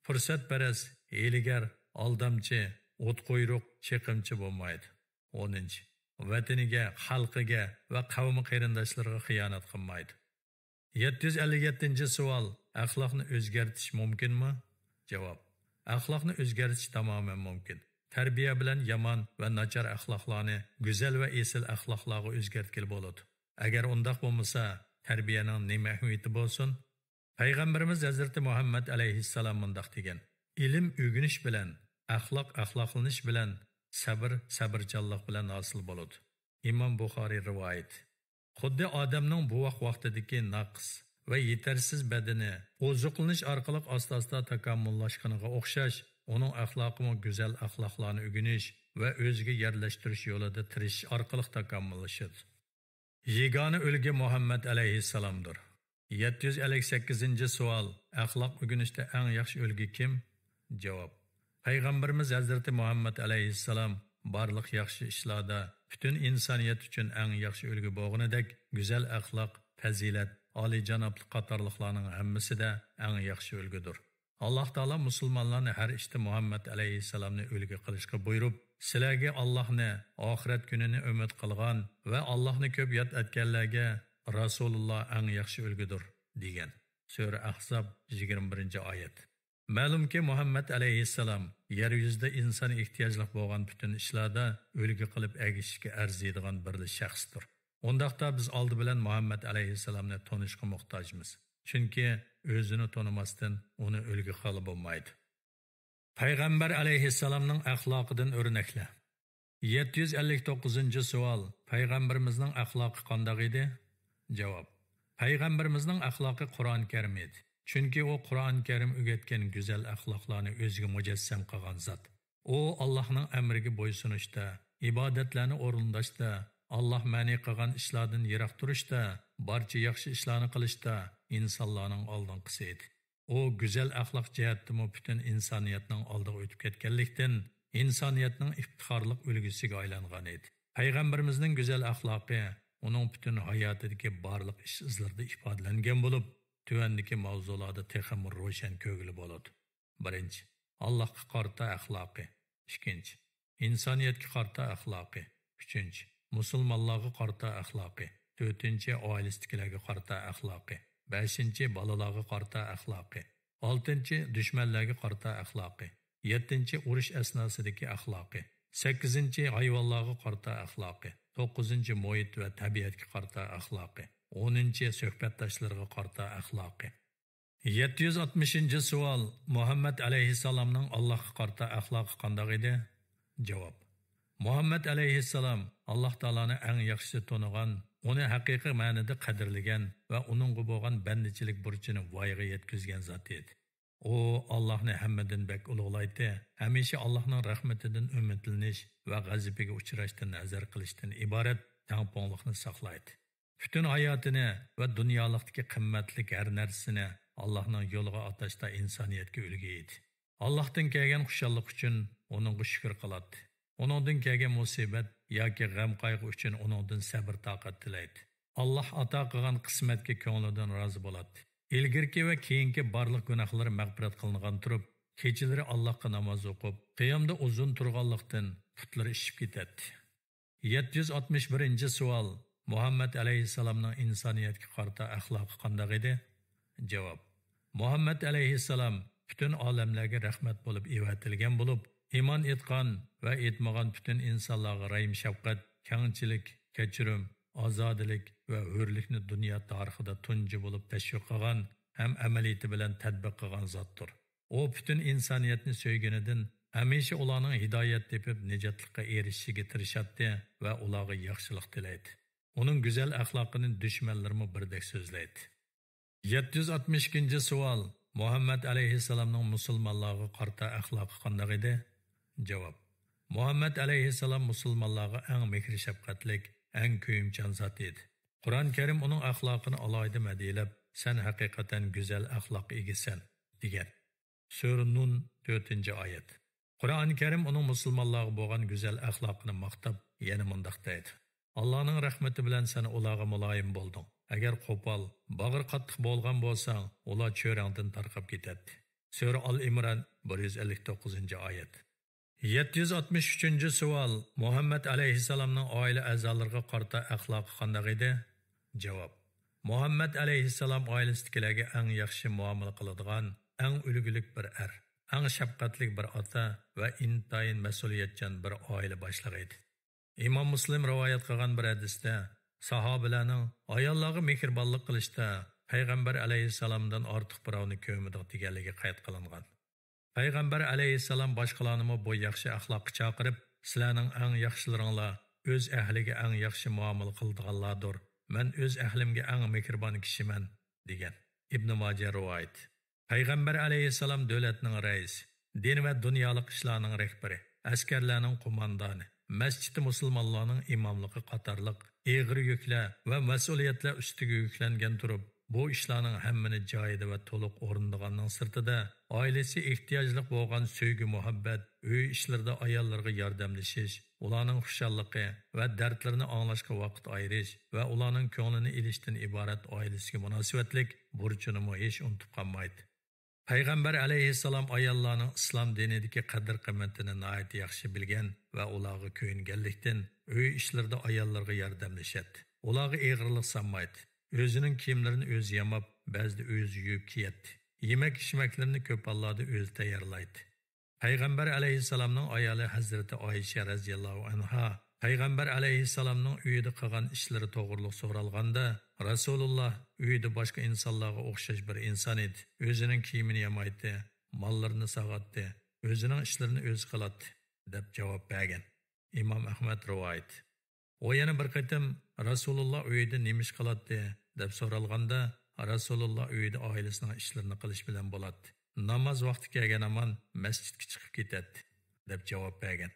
پۇرسەتپەرەس، ھىيلىگەر، ئالدامچى، ئوتقۇيرۇق، چېقىمچى بولمايدۇ. ئونىنچى، ۋەتىنىگە، خەلقىگە ۋە قەۋمى قېرىنداشلىرىغا خىيانەت قىلمايدۇ. يەتتە يۈز ئەللىك يەتتىنچى سوئال: ئەخلاقنى ئۆزگەرتىش مۇمكىنمۇ؟ جاۋاب: ئەخلاقنى ئۆزگەرتىش تامامەن مۇمكىن. تەربىيە بىلەن يامان ۋە ناچار ئەخلاقلارنى گۈزەل ۋە ئېسىل ئەخلاقلارغا ئۆزگەرتكىلى بولىدۇ. ئەگەر ئۇنداق بولمىسا، تەربىيەنىڭ نېمە ئەھمىيىتى بولسۇن؟ پەيغەمبىرىمىز ھەزرىتى مۇھەممەد ئەلەيھىسسالام مۇنداق دېگەن: ئىلىم ئۆگىنىش بىلەن، ئەخلاق ئەخلاقلىنىش بىلەن، سەبر سەبرچانلىق بىلەن ھاسىل بولىدۇ. ئىمام بۇخارىي رىۋايىتى. خۇددى ئادەمنىڭ بوۋاق ۋاقتىدىكى ناقىس ۋە يېتەرسىز بەدىنى ئوزۇقلىنىش ئارقىلىق ئاستا-ئاستا تاكامۇللاشقىنىغا ئوخشاش، ئۇنىڭ ئەخلاقىمۇ گۈزەل ئەخلاقلارنى ئۆگىنىش ۋە ئۆزىگە يەرلەشتۈرۈش يولىدا تىرىشىش ئارقىلىق تاكامۇللىشىدۇ. يېگانە ئۈلگە مۇھەممەد ئەلەيھىسسالامدۇر. يەتتە يۈز ئەللىك سەككىزىنچى سوئال: ئەخلاق ئۆگىنىشتە ئەڭ ياخشى ئۈلگە كىم؟ جاۋاب: پەيغەمبىرىمىز ھەزرىتى مۇھەممەد ئەلەيھىسسالام بارلىق ياخشى ئىشلاردا پۈتۈن ئىنسانىيەت ئۈچۈن ئەڭ ياخشى ئۈلگە بولغىنىدەك، گۈزەل ئەخلاق، پەزىلەت، ئالىيجانابلىق قاتارلىقلارنىڭ ھەممىسىدە ئەڭ ياخشى ئۈلگىدۇر. ئاللاھ تائالا مۇسۇلمانلارنى ھەر ئىشتا مۇھەممەد ئەلەيھىسسالامنى ئۈلگە قىلىشقا بۇيرۇپ، سىلەرگە ئاللاھنى، ئاخىرەت كۈنىنى ئۈمىد قىلغان ۋە ئاللاھنى كۆپ ياد ئەتكەنلەرگە رەسۇلۇللاھ ئەڭ ياخشى ئۈلگىدۇر، دېگەن. سۈرە ئەھزاب، يىگىرمە بىرىنچى ئايەت. مەلۇمكى، مۇھەممەد ئەلەيھىسسالام يەر يۈزىدە ئىنسان ئېھتىياجلىق بولغان پۈتۈن ئىشلاردا ئۈلگە قىلىپ ئەگىشىشكە ئەرزىيدىغان بىرلا شەخستۇر. ئۇنداقتا بىز ئالدى بىلەن مۇھەممەد ئەلەيھىسسالامنى تونۇشقا موھتاجمىز. چۈنكى ئۆزىنى تونۇماستىن ئۇنى ئۈلگە قىلغىلى بولمايدۇ. پەيغەمبەر ئەلەيھىسسالامنىڭ ئەخلاقىدىن ئۆرنەكلەر. يەتتە يۈز ئەللىك توققۇزىنچى سوئال: پەيغەمبىرىمىزنىڭ ئەخلاقى قانداق ئىدى؟ جاۋاب: پەيغەمبىرىمىزنىڭ ئەخلاقى قۇرئان كەرىم ئىدى. چۈنكى ئۇ قۇرئان كەرىم ئۆگەتكەن گۈزەل ئەخلاقلارنى ئۆزىگە مۇجەسسەم قىلغان زات. ئۇ ئاللاھنىڭ ئەمرىگە بويسۇنۇشتا، ئىبادەتلەرنى ئورۇنداشتا، ئاللاھ مەنئى قىلغان ئىشلاردىن يىراق تۇرۇشتا، بارچە ياخشى ئىشلارنى قىلىشتا ئىنسانلارنىڭ ئالدىنقىسى ئىدى. ئۇ گۈزەل ئەخلاق جەھەتتىمۇ پۈتۈن ئىنسانىيەتنىڭ ئالدىغا ئۆتۈپ كەتكەنلىكتىن، ئىنسانىيەتنىڭ ئىپتىخارلىق ئۈلگىسىگە ئايلانغان ئىدى. پەيغەمبىرىمىزنىڭ گۈزەل ئەخلاقى ئۇنىڭ پۈتۈن ھاياتىدىكى بارلىق ئىش ئىزلىرىدا ئىپادىلەنگەن بولۇپ، تۆۋەندىكى ماۋزۇلاردا تېخىمۇ روشەن كۆرگىلى بولىدۇ. بىرىنچى، ئاللاھقا قارىتا ئەخلاقى. ئىككىنچى، ئىنسانىيەتكە قارىتا ئەخلاقى. ئۈچىنچى، مۇسۇلمانلارغا قارىتا ئەخلاقى. تۆتىنچى، ئائىلىسىدىكىلەرگە قارىتا ئەخلاقى. بەشىنچى، بالىلارغا قارىتا ئەخلاقى. ئالتىنچى، دۈشمەنلەرگە قارىتا ئەخلاقى. يەتتىنچى، ئۇرۇش ئەسناسىدىكى ئەخلاقى. سەككىزىنچى، ھايۋانلارغا قارىتا ئەخلاقى. توققۇزىنچى، مۇھىت ۋە تەبىئەتكە قارىتا ئەخلاقى. ئونىنچى، سۆھبەتداشلىرىغا قارىتا ئەخلاقى. يەتتە يۈز ئاتمىشىنچى سوئال، مۇھەممەد ئەلەيھىسسالامنىڭ ئاللاھقا قارىتا ئەخلاقى قانداق ئىدى؟ جاۋاب. مۇھەممەد ئەلەيھىسسالام ئاللاھ تائالانى ئەڭ ياخشى تونۇغان، ئۇنى ھەقىقىي مەنىدە قەدىرلىگەن ۋە ئۇنىڭغا بولغان بەندىچىلىك بۇرچىنى ۋايىغا يەتكۈزگەن زات ئىدى. ئۇ ئاللاھنى ھەممىدىن بەك ئۇلۇغلايتتى، ھەمىشە ئاللاھنىڭ رەھمىتىدىن ئۈمىدلىنىش ۋە غەزىپىگە ئۇچراشتىن ھەزەر قىلىشتىن ئىبارەت تەڭپۇڭلۇقنى ساقلايتتى. پۈتۈن ھاياتىنى ۋە دۇنيالىقتىكى قىممەتلىك ھەر نەرسىسىنى ئاللاھنىڭ يولىغا ئاتاشتا ئىنسانىيەتكە ئۈلگە ئىدى. ئاللاھتىن كەلگەن خۇشاللىق ئۈچۈن ئۇنىڭغا شۈكۈر قىلاتتى. ئۇنىڭدىن كەلگەن مۇسىبەت ياكى غەم-قايغۇ ئۈچۈن ئۇنىڭدىن سەبر-تاقەت تىلەيتتى. ئاللاھ ئاتا قىلغان قىسمەتكە كۆڭلىدىن رازى بولاتتى. ئىلگىرىكى ۋە كېيىنكى بارلىق گۇناھلىرى مەغپىرەت قىلىنغان تۇرۇپ، كېچىلىرى ئاللاھقا ناماز ئوقۇپ، قىيامدا ئۇزۇن تۇرغانلىقتىن پۇتلىرى ئىششىپ كېتەتتى. يەتتە يۈز ئاتمىش بىرىنچى سوئال، مۇھەممەد ئەلەيھىسسالامنىڭ ئىنسانىيەتكە قارىتا ئەخلاقى قانداق ئىدى؟ جاۋاب. مۇھەممەد ئەلەيھىسسالام پۈتۈن ئالەملەرگە رەھمەت بولۇپ ئېۋەتىلگەن بولۇپ، ئىمان ئېيتقان ۋە ئېيتمىغان پۈتۈن ئىنسانلارغا رەھىم-شەپقەت، كەڭچىلىك، كەچۈرۈم، ئازادىلىك ۋە ھۆرلۈكنى دۇنيا تارىخىدا تۇنجى بولۇپ تەشۋىق قىلغان ھەم ئەمەلىيىتى بىلەن تەتبىق قىلغان زاتتۇر. ئۇ پۈتۈن ئىنسانىيەتنى سۆيگىنىدىن ھەمىشە ئۇلارنىڭ ھىدايەت تېپىپ نىجاتلىققا ئېرىشىشىگە تىرىشاتتى ۋە ئۇلارغا ياخشىلىق تىلەيتتى. ئۇنىڭ گۈزەل ئەخلاقىنى دۈشمەنلىرىمۇ بىردەك سۆزلەيتتى. يەتتە يۈز ئاتمىش ئىككىنچى سوئال، مۇھەممەد ئەلەيھىسسالامنىڭ مۇسۇلمانلارغا قارىتا ئەخلاقى قانداق ئىدى؟ جاۋاب. مۇھەممەد ئەلەيھىسسالام مۇسۇلمانلارغا ئەڭ مېھرى-شەپقەتلىك، ئەڭ كۆيۈمچان زات ئىدى. قۇرئان كەرىم ئۇنىڭ ئەخلاقىنى ئالاھىدە مەدھىيەلەپ، سەن ھەقىقەتەن گۈزەل ئەخلاققا ئىگىسەن، دېگەن. سۈرە نۇن، تۆتىنچى ئايەت. قۇرئان كەرىم ئۇنىڭ مۇسۇلمانلارغا بولغان گۈزەل ئەخلاقىنى ماختاپ، يەنە مۇنداق دەيدۇ: ئاللانىڭ رەھمىتى بىلەن سەن ئۇلارغا مۇلايىم بولدۇڭ. ئەگەر قوپال، باغرى قاتتىق بولغان بولساڭ، ئۇلار چۆرەڭدىن تارقاپ كېتەتتى. سۈرە ئال ئىمران، بىر يۈز ئەللىك توققۇزىنچى ئايەت. يەتتە يۈز ئاتمىش ئۈچىنچى سوئال، مۇھەممەد ئەلەيھىسسالامنىڭ ئائىلە ئەزالىرىغا قارىتا ئەخلاقى قانداق ئىدى؟ جاۋاب. مۇھەممەد ئەلەيھىسسالام ئائىلىسىدىكىلەرگە ئەڭ ياخشى مۇئامىلە قىلىدىغان، ئەڭ ئۈلگىلىك بىر ئەر، ئەڭ شەپقەتلىك بىر ئاتا ۋە ئىنتايىن مەسئۇلىيەتچان بىر ئائىلە باشلىقى ئىدى. ئىمام مۇسلىم رىۋايەت قىلغان بىر ھەدىستە، ساھابىلەرنىڭ ئاياللارغا مېھرىبانلىق قىلىشتا پەيغەمبەر ئەلەيھىسسالامدىن ئارتۇق بىراۋنى كۆرمىدۇق، دېگەنلىكى قەيت قىلىنغان. پەيغەمبەر ئەلەيھىسسالام باشقىلارنىمۇ بۇ ياخشى ئەخلاققا چاقىرىپ، سىلەرنىڭ ئەڭ ياخشىلىرىڭلار ئۆز ئەھلىگە ئەڭ ياخشى مۇئامىلە قىلىدىغانلاردۇر، مەن ئۆز ئەھلىمگە ئەڭ مېھرىبان كىشىمەن، دېگەن. ئىبنى ماجە رىۋايىتى. پەيغەمبەر ئەلەيھىسسالام دۆلەتنىڭ رەئىسى، دىن ۋە دۇنيالىق ئىشلارنىڭ رەھبىرى، ئەسكەرلەرنىڭ قوماندانى، مەسچىتى مۇسۇلمانلارنىڭ ئىماملىقى قاتارلىق ئېغىر يۈكلەر ۋە مەسئۇلىيەتلەر ئۈستىگە يۈكلەنگەن تۇرۇپ، بۇ ئىشلارنىڭ ھەممىنى جايىدا ۋە تولۇق ئورۇندىغاننىڭ سىرتىدا، ئائىلىسى ئېھتىياجلىق بولغان سۆيگۈ-مۇھەببەت، ئۆي ئىشلىرىدا ئاياللىرىغا ياردەملىشىش، ئۇلارنىڭ خۇشاللىقى ۋە دەردلىرىنى ئاڭلاشقا ۋاقىت ئايرىش ۋە ئۇلارنىڭ كۆڭلىنى ئېلىشتىن ئىبارەت ئائىلىسىگە مۇناسىۋەتلىك بۇرچىنىمۇ ھېچ ئۇنتۇپ قالمايدۇ. پەيغەمبەر ئەلەيھىسسالام ئاياللارنىڭ ئىسلام دىنىدىكى قەدىر-قىممىتىنى ناھايىتى ياخشى بىلگەن ۋە ئۇلارغا كۆيۈنگەنلىكتىن، ئۆي ئىشلىرىدا ئاياللىرىغا ياردەملىشەتتى. ئۇلارغا ئېغىرلىق سالمايتتى. ئۆزىنىڭ كىيىملىرىنى ئۆزى ياماپ، بەزىدە ئۆزى يۇيۇپ كىيەتتى. يېمەك-ئىچمەكلىرىنى كۆپ ھاللاردا ئۆزى تەييارلايتتى. پەيغەمبەر ئەلەيھىسسالامنىڭ ئايالى ھەزرىتى ئائىشە رەزىياللاھۇ ئەنھا پەيغەمبەر ئەلەيھىسسالامنىڭ ئۆيىدە قىلغان ئىشلىرى توغرۇلۇق سورالغاندا، رەسۇلۇللا ئۆيىدە باشقا ئىنسانلارغا ئوخشاش بىر ئىنسان ئىدى. ئۆزىنىڭ كىيىمىنى يامايتتى، ماللىرىنى ساغاتتى، ئۆزىنىڭ ئىشلىرىنى ئۆزى قىلاتتى، دەپ جاۋاب بەرگەن. ئىمام ئەھمەد رىۋايىتى. ئۇ يەنە بىر قېتىم، رەسۇلۇللا ئۆيىدە نېمە ئىش قىلاتتى؟ دەپ سورالغاندا، رەسۇلۇللا ئۆيىدە ئائىلىسىنىڭ ئىشلىرىنى قىلىش بىلەن بولاتتى. ناماز ۋاقتى كەلگەن ھامان مەسچىتكە چىقىپ كېتەتتى، دەپ جاۋاب بەرگەن.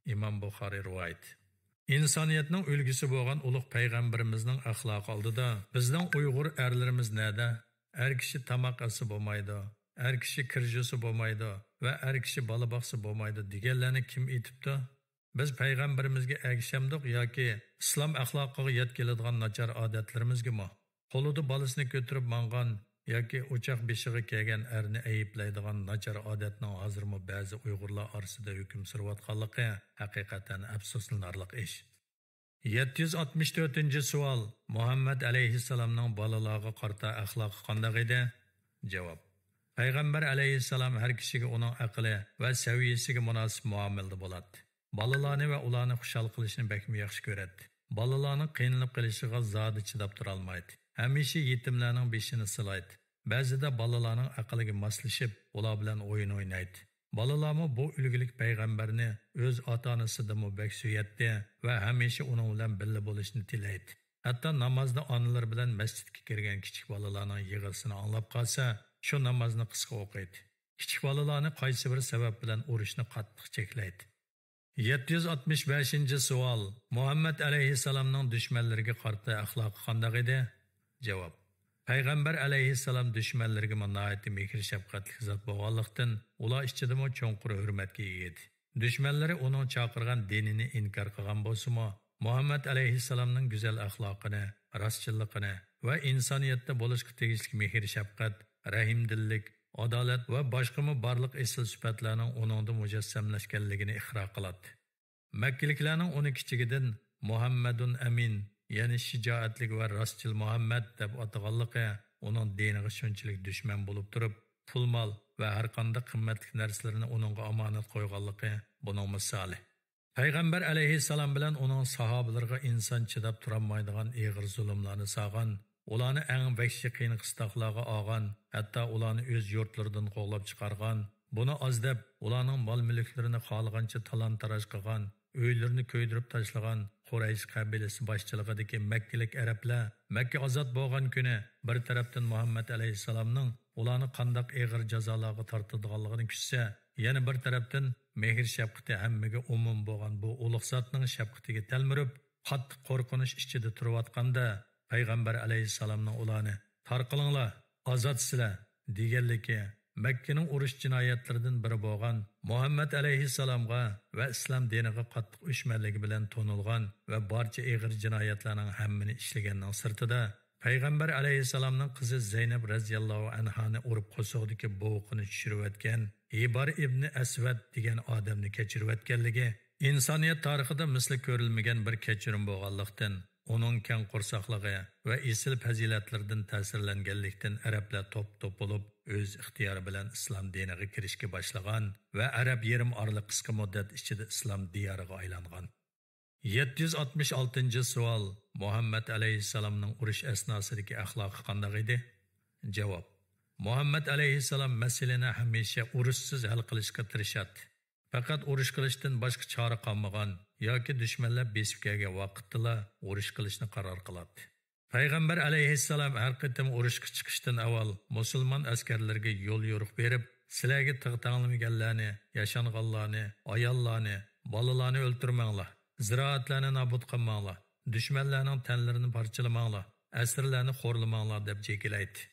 ئىمام بۇخارىي رىۋايىتى. ئىنسانىيەتنىڭ ئۈلگىسى بولغان ئۇلۇغ پەيغەمبىرىمىزنىڭ ئەخلاقى ئالدىدا بىزنىڭ ئۇيغۇر ئەرلىرىمىز نەدە؟ ئەر كىشى تاماق ئەتسە بولمايدۇ، ئەر كىشى كىر يۇسا بولمايدۇ ۋە ئەر كىشى بالا باقسا بولمايدۇ دېگەنلەرنى كىم ئېيتىپتۇ؟ بىز پەيغەمبىرىمىزگە ئەگىشەمدۇق ياكى ئىسلام ئەخلاقىغا يات كېلىدىغان ناچار ئادەتلىرىمىزگىمۇ؟ قولىدا بالىسىنى كۆتۈرۈپ ماڭغان ياكى ئوچاق بېشىغا كەلگەن ئەرنى ئەيىبلەيدىغان ناچار ئادەتنىڭ ھازىرمۇ بەزى ئۇيغۇرلار ئارىسىدا ھۆكۈم سۈرۈۋاتقانلىقى ھەقىقەتەن ئەپسۇسلىنارلىق ئىش. يەتتە يۈز ئاتمىش تۆتىنچى سوئال، مۇھەممەد ئەلەيھىسسالامنىڭ بالىلارغا قارىتا ئەخلاقى قانداق ئىدى؟ جاۋاب. پەيغەمبەر ئەلەيھىسسالام ھەر كىشىگە ئۇنىڭ ئەقلى ۋە سەۋىيەسىگە مۇناسىپ مۇئامىلىدە بولاتتى. بالىلارنى ۋە ئۇلارنى خۇشال قىلىشنى بەكمۇ ياخشى كۆرەتتى. بالىلارنىڭ قىينىلىپ قېلىشىغا زادى چىداپ تۇرالمايتتى. ھەمىشە يېتىملەرنىڭ بېشىنى سىلايتتى. بەزىدە بالىلارنىڭ ئەقلىگە ماسلىشىپ، ئۇلار بىلەن ئويۇن ئوينايتتى. بالىلارمۇ بۇ ئۈلگىلىك پەيغەمبەرنى ئۆز ئاتا-ئانىسىدىنمۇ بەك سۆيەتتى ۋە ھەمىشە ئۇنىڭ بىلەن بىللە بولۇشنى تىلەيتتى. ھەتتا نامازدا ئانىلىرى بىلەن مەسچىتكە كىرگەن كىچىك بالىلارنىڭ يىغىسىنى ئاڭلاپ قالسا، شۇ نامازنى قىسقا ئوقۇيتتى. كىچىك بالىلارنى قايسى بىر سەۋەب بىلەن ئۇرۇشنى قاتتىق چەكلەيتتى. يەتتە يۈز ئاتمىش بەشىنچى سوئال، مۇھەممەد ئەلەيھىسسالامنىڭ دۈشمەنلىرىگە قارىتا ئەخلاقى قانداق ئىدى؟ جاۋاب، پەيغەمبەر ئەلەيھىسسالام دۈشمەنلىرىگىمۇ ناھايىتى مېھىر-شەپقەتلىك زات بولغانلىقتىن، ئۇلار ئىچىدىمۇ چوڭقۇر ھۆرمەتكە ئىگە ئىدى. دۈشمەنلىرى ئۇنىڭ چاقىرغان دىنىنى ئىنكار قىلغان بولسىمۇ، مۇھەممەد ئەلەيھىسسالامنىڭ گۈزەل ئەخلاقىنى، راستچىللىقىنى ۋە ئىنسانىيەتتە بولۇشقا تېگىشلىك مېھىر-شەپقەت، رەھىمدىللىك، ئادالەت ۋە باشقىمۇ بارلىق ئېسىل سۈپەتلەرنىڭ ئۇنىڭدا مۇجەسسەملەشكەنلىكىنى ئىقرار قىلاتتى. مەككىلىكلەرنىڭ ئۇنى كىچىكىدىن مۇھەممەدۇن ئەمىن، يەنى شىجائەتلىك ۋە راستچىل مۇھەممەد دەپ ئاتىغانلىقى ئۇنىڭ دىنىغا شۇنچىلىك دۈشمەن بولۇپ تۇرۇپ، پۇل-مال ۋە ھەرقانداق قىممەتلىك نەرسىلىرىنى ئۇنىڭغا ئامانەت قويغانلىقى بۇنىڭ مىسالى. پەيغەمبەر ئەلەيھىسسالام بىلەن ئۇنىڭ ساھابىلىرىغا ئىنسان چىداپ تۇرالمايدىغان ئېغىر زۇلۇملارنى سالغان، ئۇلارنى ئەڭ ۋەھشىي قىيىن-قىستاقلارغا ئالغان، ھەتتا ئۇلارنى ئۆز يۇرتلىرىدىن قوغلاپ چىقارغان، بۇنى ئاز دەپ، ئۇلارنىڭ مال-مۈلۈكلىرىنى خالىغانچە تالان-تاراج قىلغان، ئۆيلىرىنى كۆيدۈرۈپ تاشلىغان قۇرەيش قەبىلىسى باشچىلىقىدىكى مەككىلىك ئەرەبلەر مەككە ئازاد بولغان كۈنى بىر تەرەپتىن مۇھەممەد ئەلەيھىسسالامنىڭ ئۇلارنى قانداق ئېغىر جازالارغا تارتىدىغانلىقىنى كۈتسە، يەنە بىر تەرەپتىن مېھىر-شەپقىتى ھەممىگە ئومۇم بولغان بۇ ئۇلۇغ زاتنىڭ شەپقىتىگە تەلمۈرۈپ، قاتتىق قورقۇنچ ئىچىدە تۇرۇۋاتقاندا، پەيغەمبەر ئەلەيھىسسالامنىڭ ئۇلارنى، «تارقىلىڭلار، ئازادسىلەر» دېگەنلىكى، مەككىنىڭ ئۇرۇش جىنايەتلىرىدىن بىرى بولغان مۇھەممەد ئەلەيھىسسالامغا ۋە ئىسلام دىنىغا قاتتىق ئۆچمەنلىكى بىلەن تونۇلغان ۋە بارچە ئېغىر جىنايەتلەرنىڭ ھەممىنى ئىشلىگەننىڭ سىرتىدا، پەيغەمبەر ئەلەيھىسسالامنىڭ قىزى زەينەپ رەزىياللاھۇ ئەنھانى ئۇرۇپ قورسىقىدىكى بوۋىقىنى چۈشۈرۈۋەتكەن ھىبار ئىبنى ئەسۋەد دېگەن ئادەمنى كەچۈرۈۋەتكەنلىكى ئىنسانىيەت تارىخىدا مىسلى كۆرۈلمىگەن بىر كەچۈرۈم بولغانلىقتىن، ئۇنىڭ كەڭ قورساقلىقى ۋە ئېسىل پەزىلەتلىرىدىن تەسىرلەنگەنلىكتىن، ئەرەبلەر توپا-توپ بولۇپ، ئۆز ئىختىيارى بىلەن ئىسلام دىنىغا كىرىشكە باشلىغان ۋە ئەرەب يېرىم ئارىلى قىسقا مۇددەت ئىچىدە ئىسلام دىيارىغا ئايلانغان. يەتتە يۈز ئاتمىش ئالتىنچى سوئال، مۇھەممەد ئەلەيھىسسالامنىڭ ئۇرۇش ئەسناسىدىكى ئەخلاقى قانداق ئىدى؟ جاۋاب، مۇھەممەد ئەلەيھىسسالام مەسىلىنى ھەمىشە ئۇرۇشسىز ھەل قىلىشقا تىرىشاتتى. پەقەت ئۇرۇش قىلىشتىن باشقا چارە قالمىغان ياكى دۈشمەنلەر بېسىپ كەلگەن ۋاقىتتىلا ئۇرۇش قىلىشنى قارار قىلاتتى. پەيغەمبەر ئەلەيھىسسالام ھەر قېتىم ئۇرۇشقا چىقىشتىن ئاۋۋال مۇسۇلمان ئەسكەرلىرىگە يوليورۇق بېرىپ، «سىلەرگە تىغ تەڭلىمىگەنلەرنى، ياشانغانلارنى، ئاياللارنى، بالىلارنى ئۆلتۈرمەڭلار، زىرائەتلەرنى نابۇت قىلماڭلار، دۈشمەنلەرنىڭ تەنلىرىنى پارچىلىماڭلار، ئەسىرلەرنى خورلىماڭلار» دەپ جېكىلەيتتى.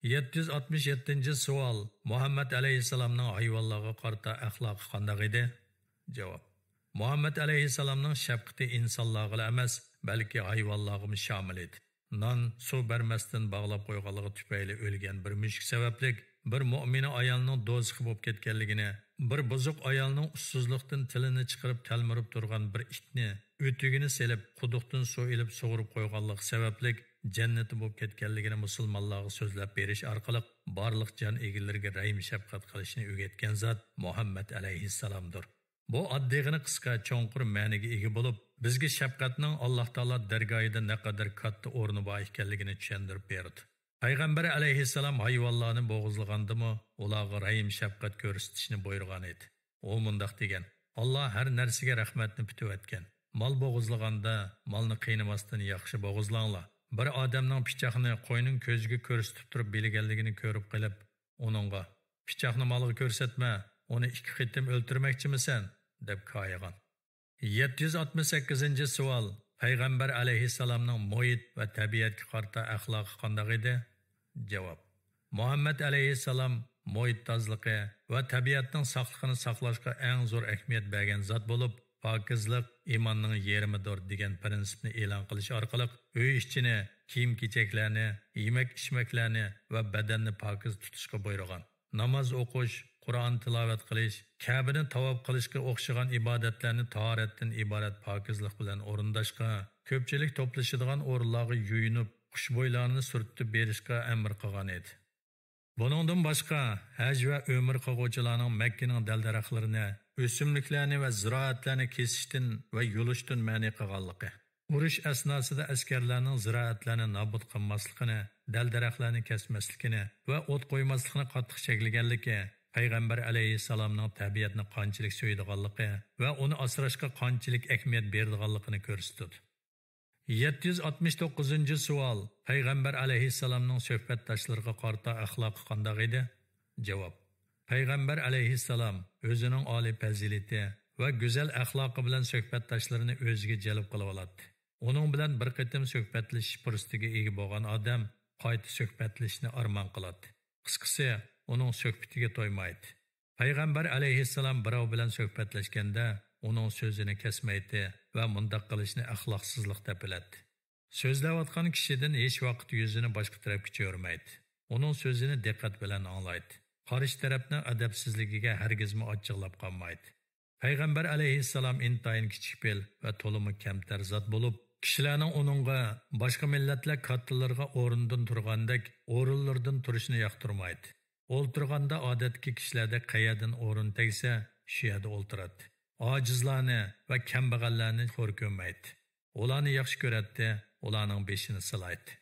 يەتتە يۈز ئاتمىش يەتتىنچى سوئال، مۇھەممەد ئەلەيھىسسالامنىڭ ھايۋانلارغا قارىتا ئەخلاقى قانداق ئىدى؟ جاۋاب، مۇھەممەد ئەلەيھىسسالامنىڭ شەپقىتى ئىنسانلارغىلا ئەمەس، بەلكى ھايۋانلارغىمۇ شامىل ئىدى. نان، سۇ بەرمەستىن باغلاپ قويغانلىقى تۈپەيلى ئۆلگەن بىر مۈشۈك سەۋەبلىك بىر مۆمىنە ئايالنىڭ دوزىخى بولۇپ كەتكەنلىكىنى، بىر بۇزۇق ئايالنىڭ ئۇسسۇزلۇقتىن تىلىنى چىقىرىپ تەلمۈرۈپ تۇرغان بىر ئىتنى ئۆتۈكىنى سېلىپ، قۇدۇقتىن سۇ ئېلىپ سۇغۇرۇپ قويغانلىقى سەۋەبلىك جەننىتى بولۇپ كەتكەنلىكىنى مۇسۇلمانلارغا سۆزلەپ بېرىش ئارقىلىق بارلىق جان ئىگىلىرىگە رەھىم-شەپقەت قىلىشنى ئۆگەتكەن زات مۇھەممەد ئەلەيھىسسالامدۇر. بۇ ئاددىيغىنە قىسقا، چوڭقۇر مەنىگە ئىگە بولۇپ، بىزگە شەپقەتنىڭ ئاللاھ تائالا دەرگاھىدا نەقەدەر كاتتا ئورنى بار ئىكەنلىكىنى چۈشەندۈرۈپ بېرىدۇ. پەيغەمبەر ئەلەيھىسسالام ھايۋانلارنى بوغۇزلىغاندىمۇ ئۇلارغا رەھىم-شەپقەت كۆرسىتىشنى بۇيرۇغان ئىدى. ئۇ مۇنداق دېگەن: «ئاللاھ ھەر نەرسىگە رەھمەتنى پۈتۈۋەتكەن. مال بوغۇزلىغاندا مالنى قىينىماستىن ياخشى بوغۇزلاڭلار. بىر ئادەمنىڭ پىچاقنى قوينىڭ كۆزىگە كۆرسىتىپ تۇرۇپ بىلگەنلىكىنى كۆرۈپ قېلىپ، ئۇنىڭغا، 'پىچاقنى مالغا كۆرسەتمە، ئۇنى ئىككى قېتىم ئۆلتۈرمەكچىمىسەن؟' دەپ كايىغان.» يەتتە يۈز ئاتمىش سەككىزىنچى سوئال، پەيغەمبەر ئەلەيھىسسالامنىڭ مۇھىت ۋە تەبىئەتكە قارىتا ئەخلاقى قانداق ئىدى؟ جاۋاب، مۇھەممەد ئەلەيھىسسالام مۇھىت تازىلىقى ۋە تەبىئەتنىڭ ساقلىقىنى ساقلاشقا ئەڭ زور ئەھمىيەت بەرگەن زات بولۇپ، «پاكىزلىق ئىماننىڭ يېرىمىدۇر» دېگەن پىرىنسىپنى ئېلان قىلىش ئارقىلىق ئۆي ئىچىنى، كىيىم-كېچەكلەرنى، يېمەك-ئىچمەكلەرنى ۋە بەدەننى پاكىز تۇتۇشقا بۇيرۇغان. ناماز ئوقۇش، قۇرئان تىلاۋەت قىلىش، كەبىنى تاۋاپ قىلىشقا ئوخشىغان ئىبادەتلەرنى تاھارەتتىن ئىبارەت پاكىزلىق بىلەن ئورۇنداشقا، كۆپچىلىك توپلىشىدىغان ئورۇنلارغا يۇيۇنۇپ، خۇشبۇيلارنى سۈرتۈپ بېرىشقا ئەمر قىلغان ئىدى. بۇنىڭدىن باشقا، ھەج ۋە ئۆمرە قىلغۇچىلارنىڭ مەككىنىڭ دەل-دەرەخلىرىنى، ئۆسۈملۈكلەرنى ۋە زىرائەتلەرنى كېسىشتىن ۋە يۇلۇشتىن مەنئى قىلغانلىقى، ئۇرۇش ئەسناسىدا ئەسكەرلەرنىڭ زىرائەتلەرنى نابۇت قىلماسلىقىنى، دەل-دەرەخلەرنى كەسمەسلىكىنى ۋە ئوت قويماسلىقنى قاتتىق چەكلىگەنلىكى پەيغەمبەر ئەلەيھىسسالامنىڭ تەبىئەتنى قانچىلىك سۆيىدىغانلىقى ۋە ئۇنى ئاسراشقا قانچىلىك ئەھمىيەت بېرىدىغانلىقىنى كۆرسىتىدۇ. يەتتە يۈز ئاتمىش توققۇزىنچى سوئال: پەيغەمبەر ئەلەيھىسسالامنىڭ سۆھبەتداشلىرىغا قارىتا ئەخلاقى قانداق ئىدى؟ جاۋاب: پەيغەمبەر ئەلەيھىسسالام ئۆزىنىڭ ئالىي پەزىلىتى ۋە گۈزەل ئەخلاقى بىلەن سۆھبەتداشلىرىنى ئۆزىگە جەلپ قىلىۋالاتتى. ئۇنىڭ بىلەن بىر قېتىم سۆھبەتلىشىش پۇرسىتىگە ئىگە بولغان ئادەم قايتا سۆھبەتلىشىشنى ئارمان قىلاتتى. قىسقىسى، ئۇنىڭ سۆھبىتىگە تويمايتتى. پەيغەمبەر ئەلەيھىسسالام بىراۋ بىلەن سۆھبەتلەشكەندە، ئۇنىڭ سۆزىنى كەسمەيتتى ۋە مۇنداق قىلىشنى ئەخلاقسىزلىق دەپ بىلەتتى. سۆزلەۋاتقان كىشىدىن ھېچ ۋاقىت يۈزىنى باشقا تەرەپكە چېۋىرمەيتتى. ئۇنىڭ سۆزىنى دىققەت بىلەن ئاڭلايتتى. قارشى تەرەپنىڭ ئەدەپسىزلىكىگە ھەرگىزمۇ ئاچچىقلاپ قالمايتتى. پەيغەمبەر ئەلەيھىسسالام ئىنتايىن كىچىك پېئىل ۋە تولىمۇ كەمتەر زات بولۇپ، كىشىلەرنىڭ ئۇنىڭغا باشقا مىللەتلەر كاتتىلىرىغا ئورنىدىن تۇرغاندەك ئورۇنلىرىدىن تۇرۇشىنى ياقتۇرمايتتى. ئولتۇرغاندا ئادەتتىكى كىشىلەردەك قەيەردىن ئورۇن تەگسە، شۇ يەردە ئولتۇراتتى. ئاجىزلارنى ۋە كەمبەغەللەرنى خور كۆرمەيتتى. ئۇلارنى ياخشى كۆرەتتى، ئۇلارنىڭ بېشىنى سىلايتتى.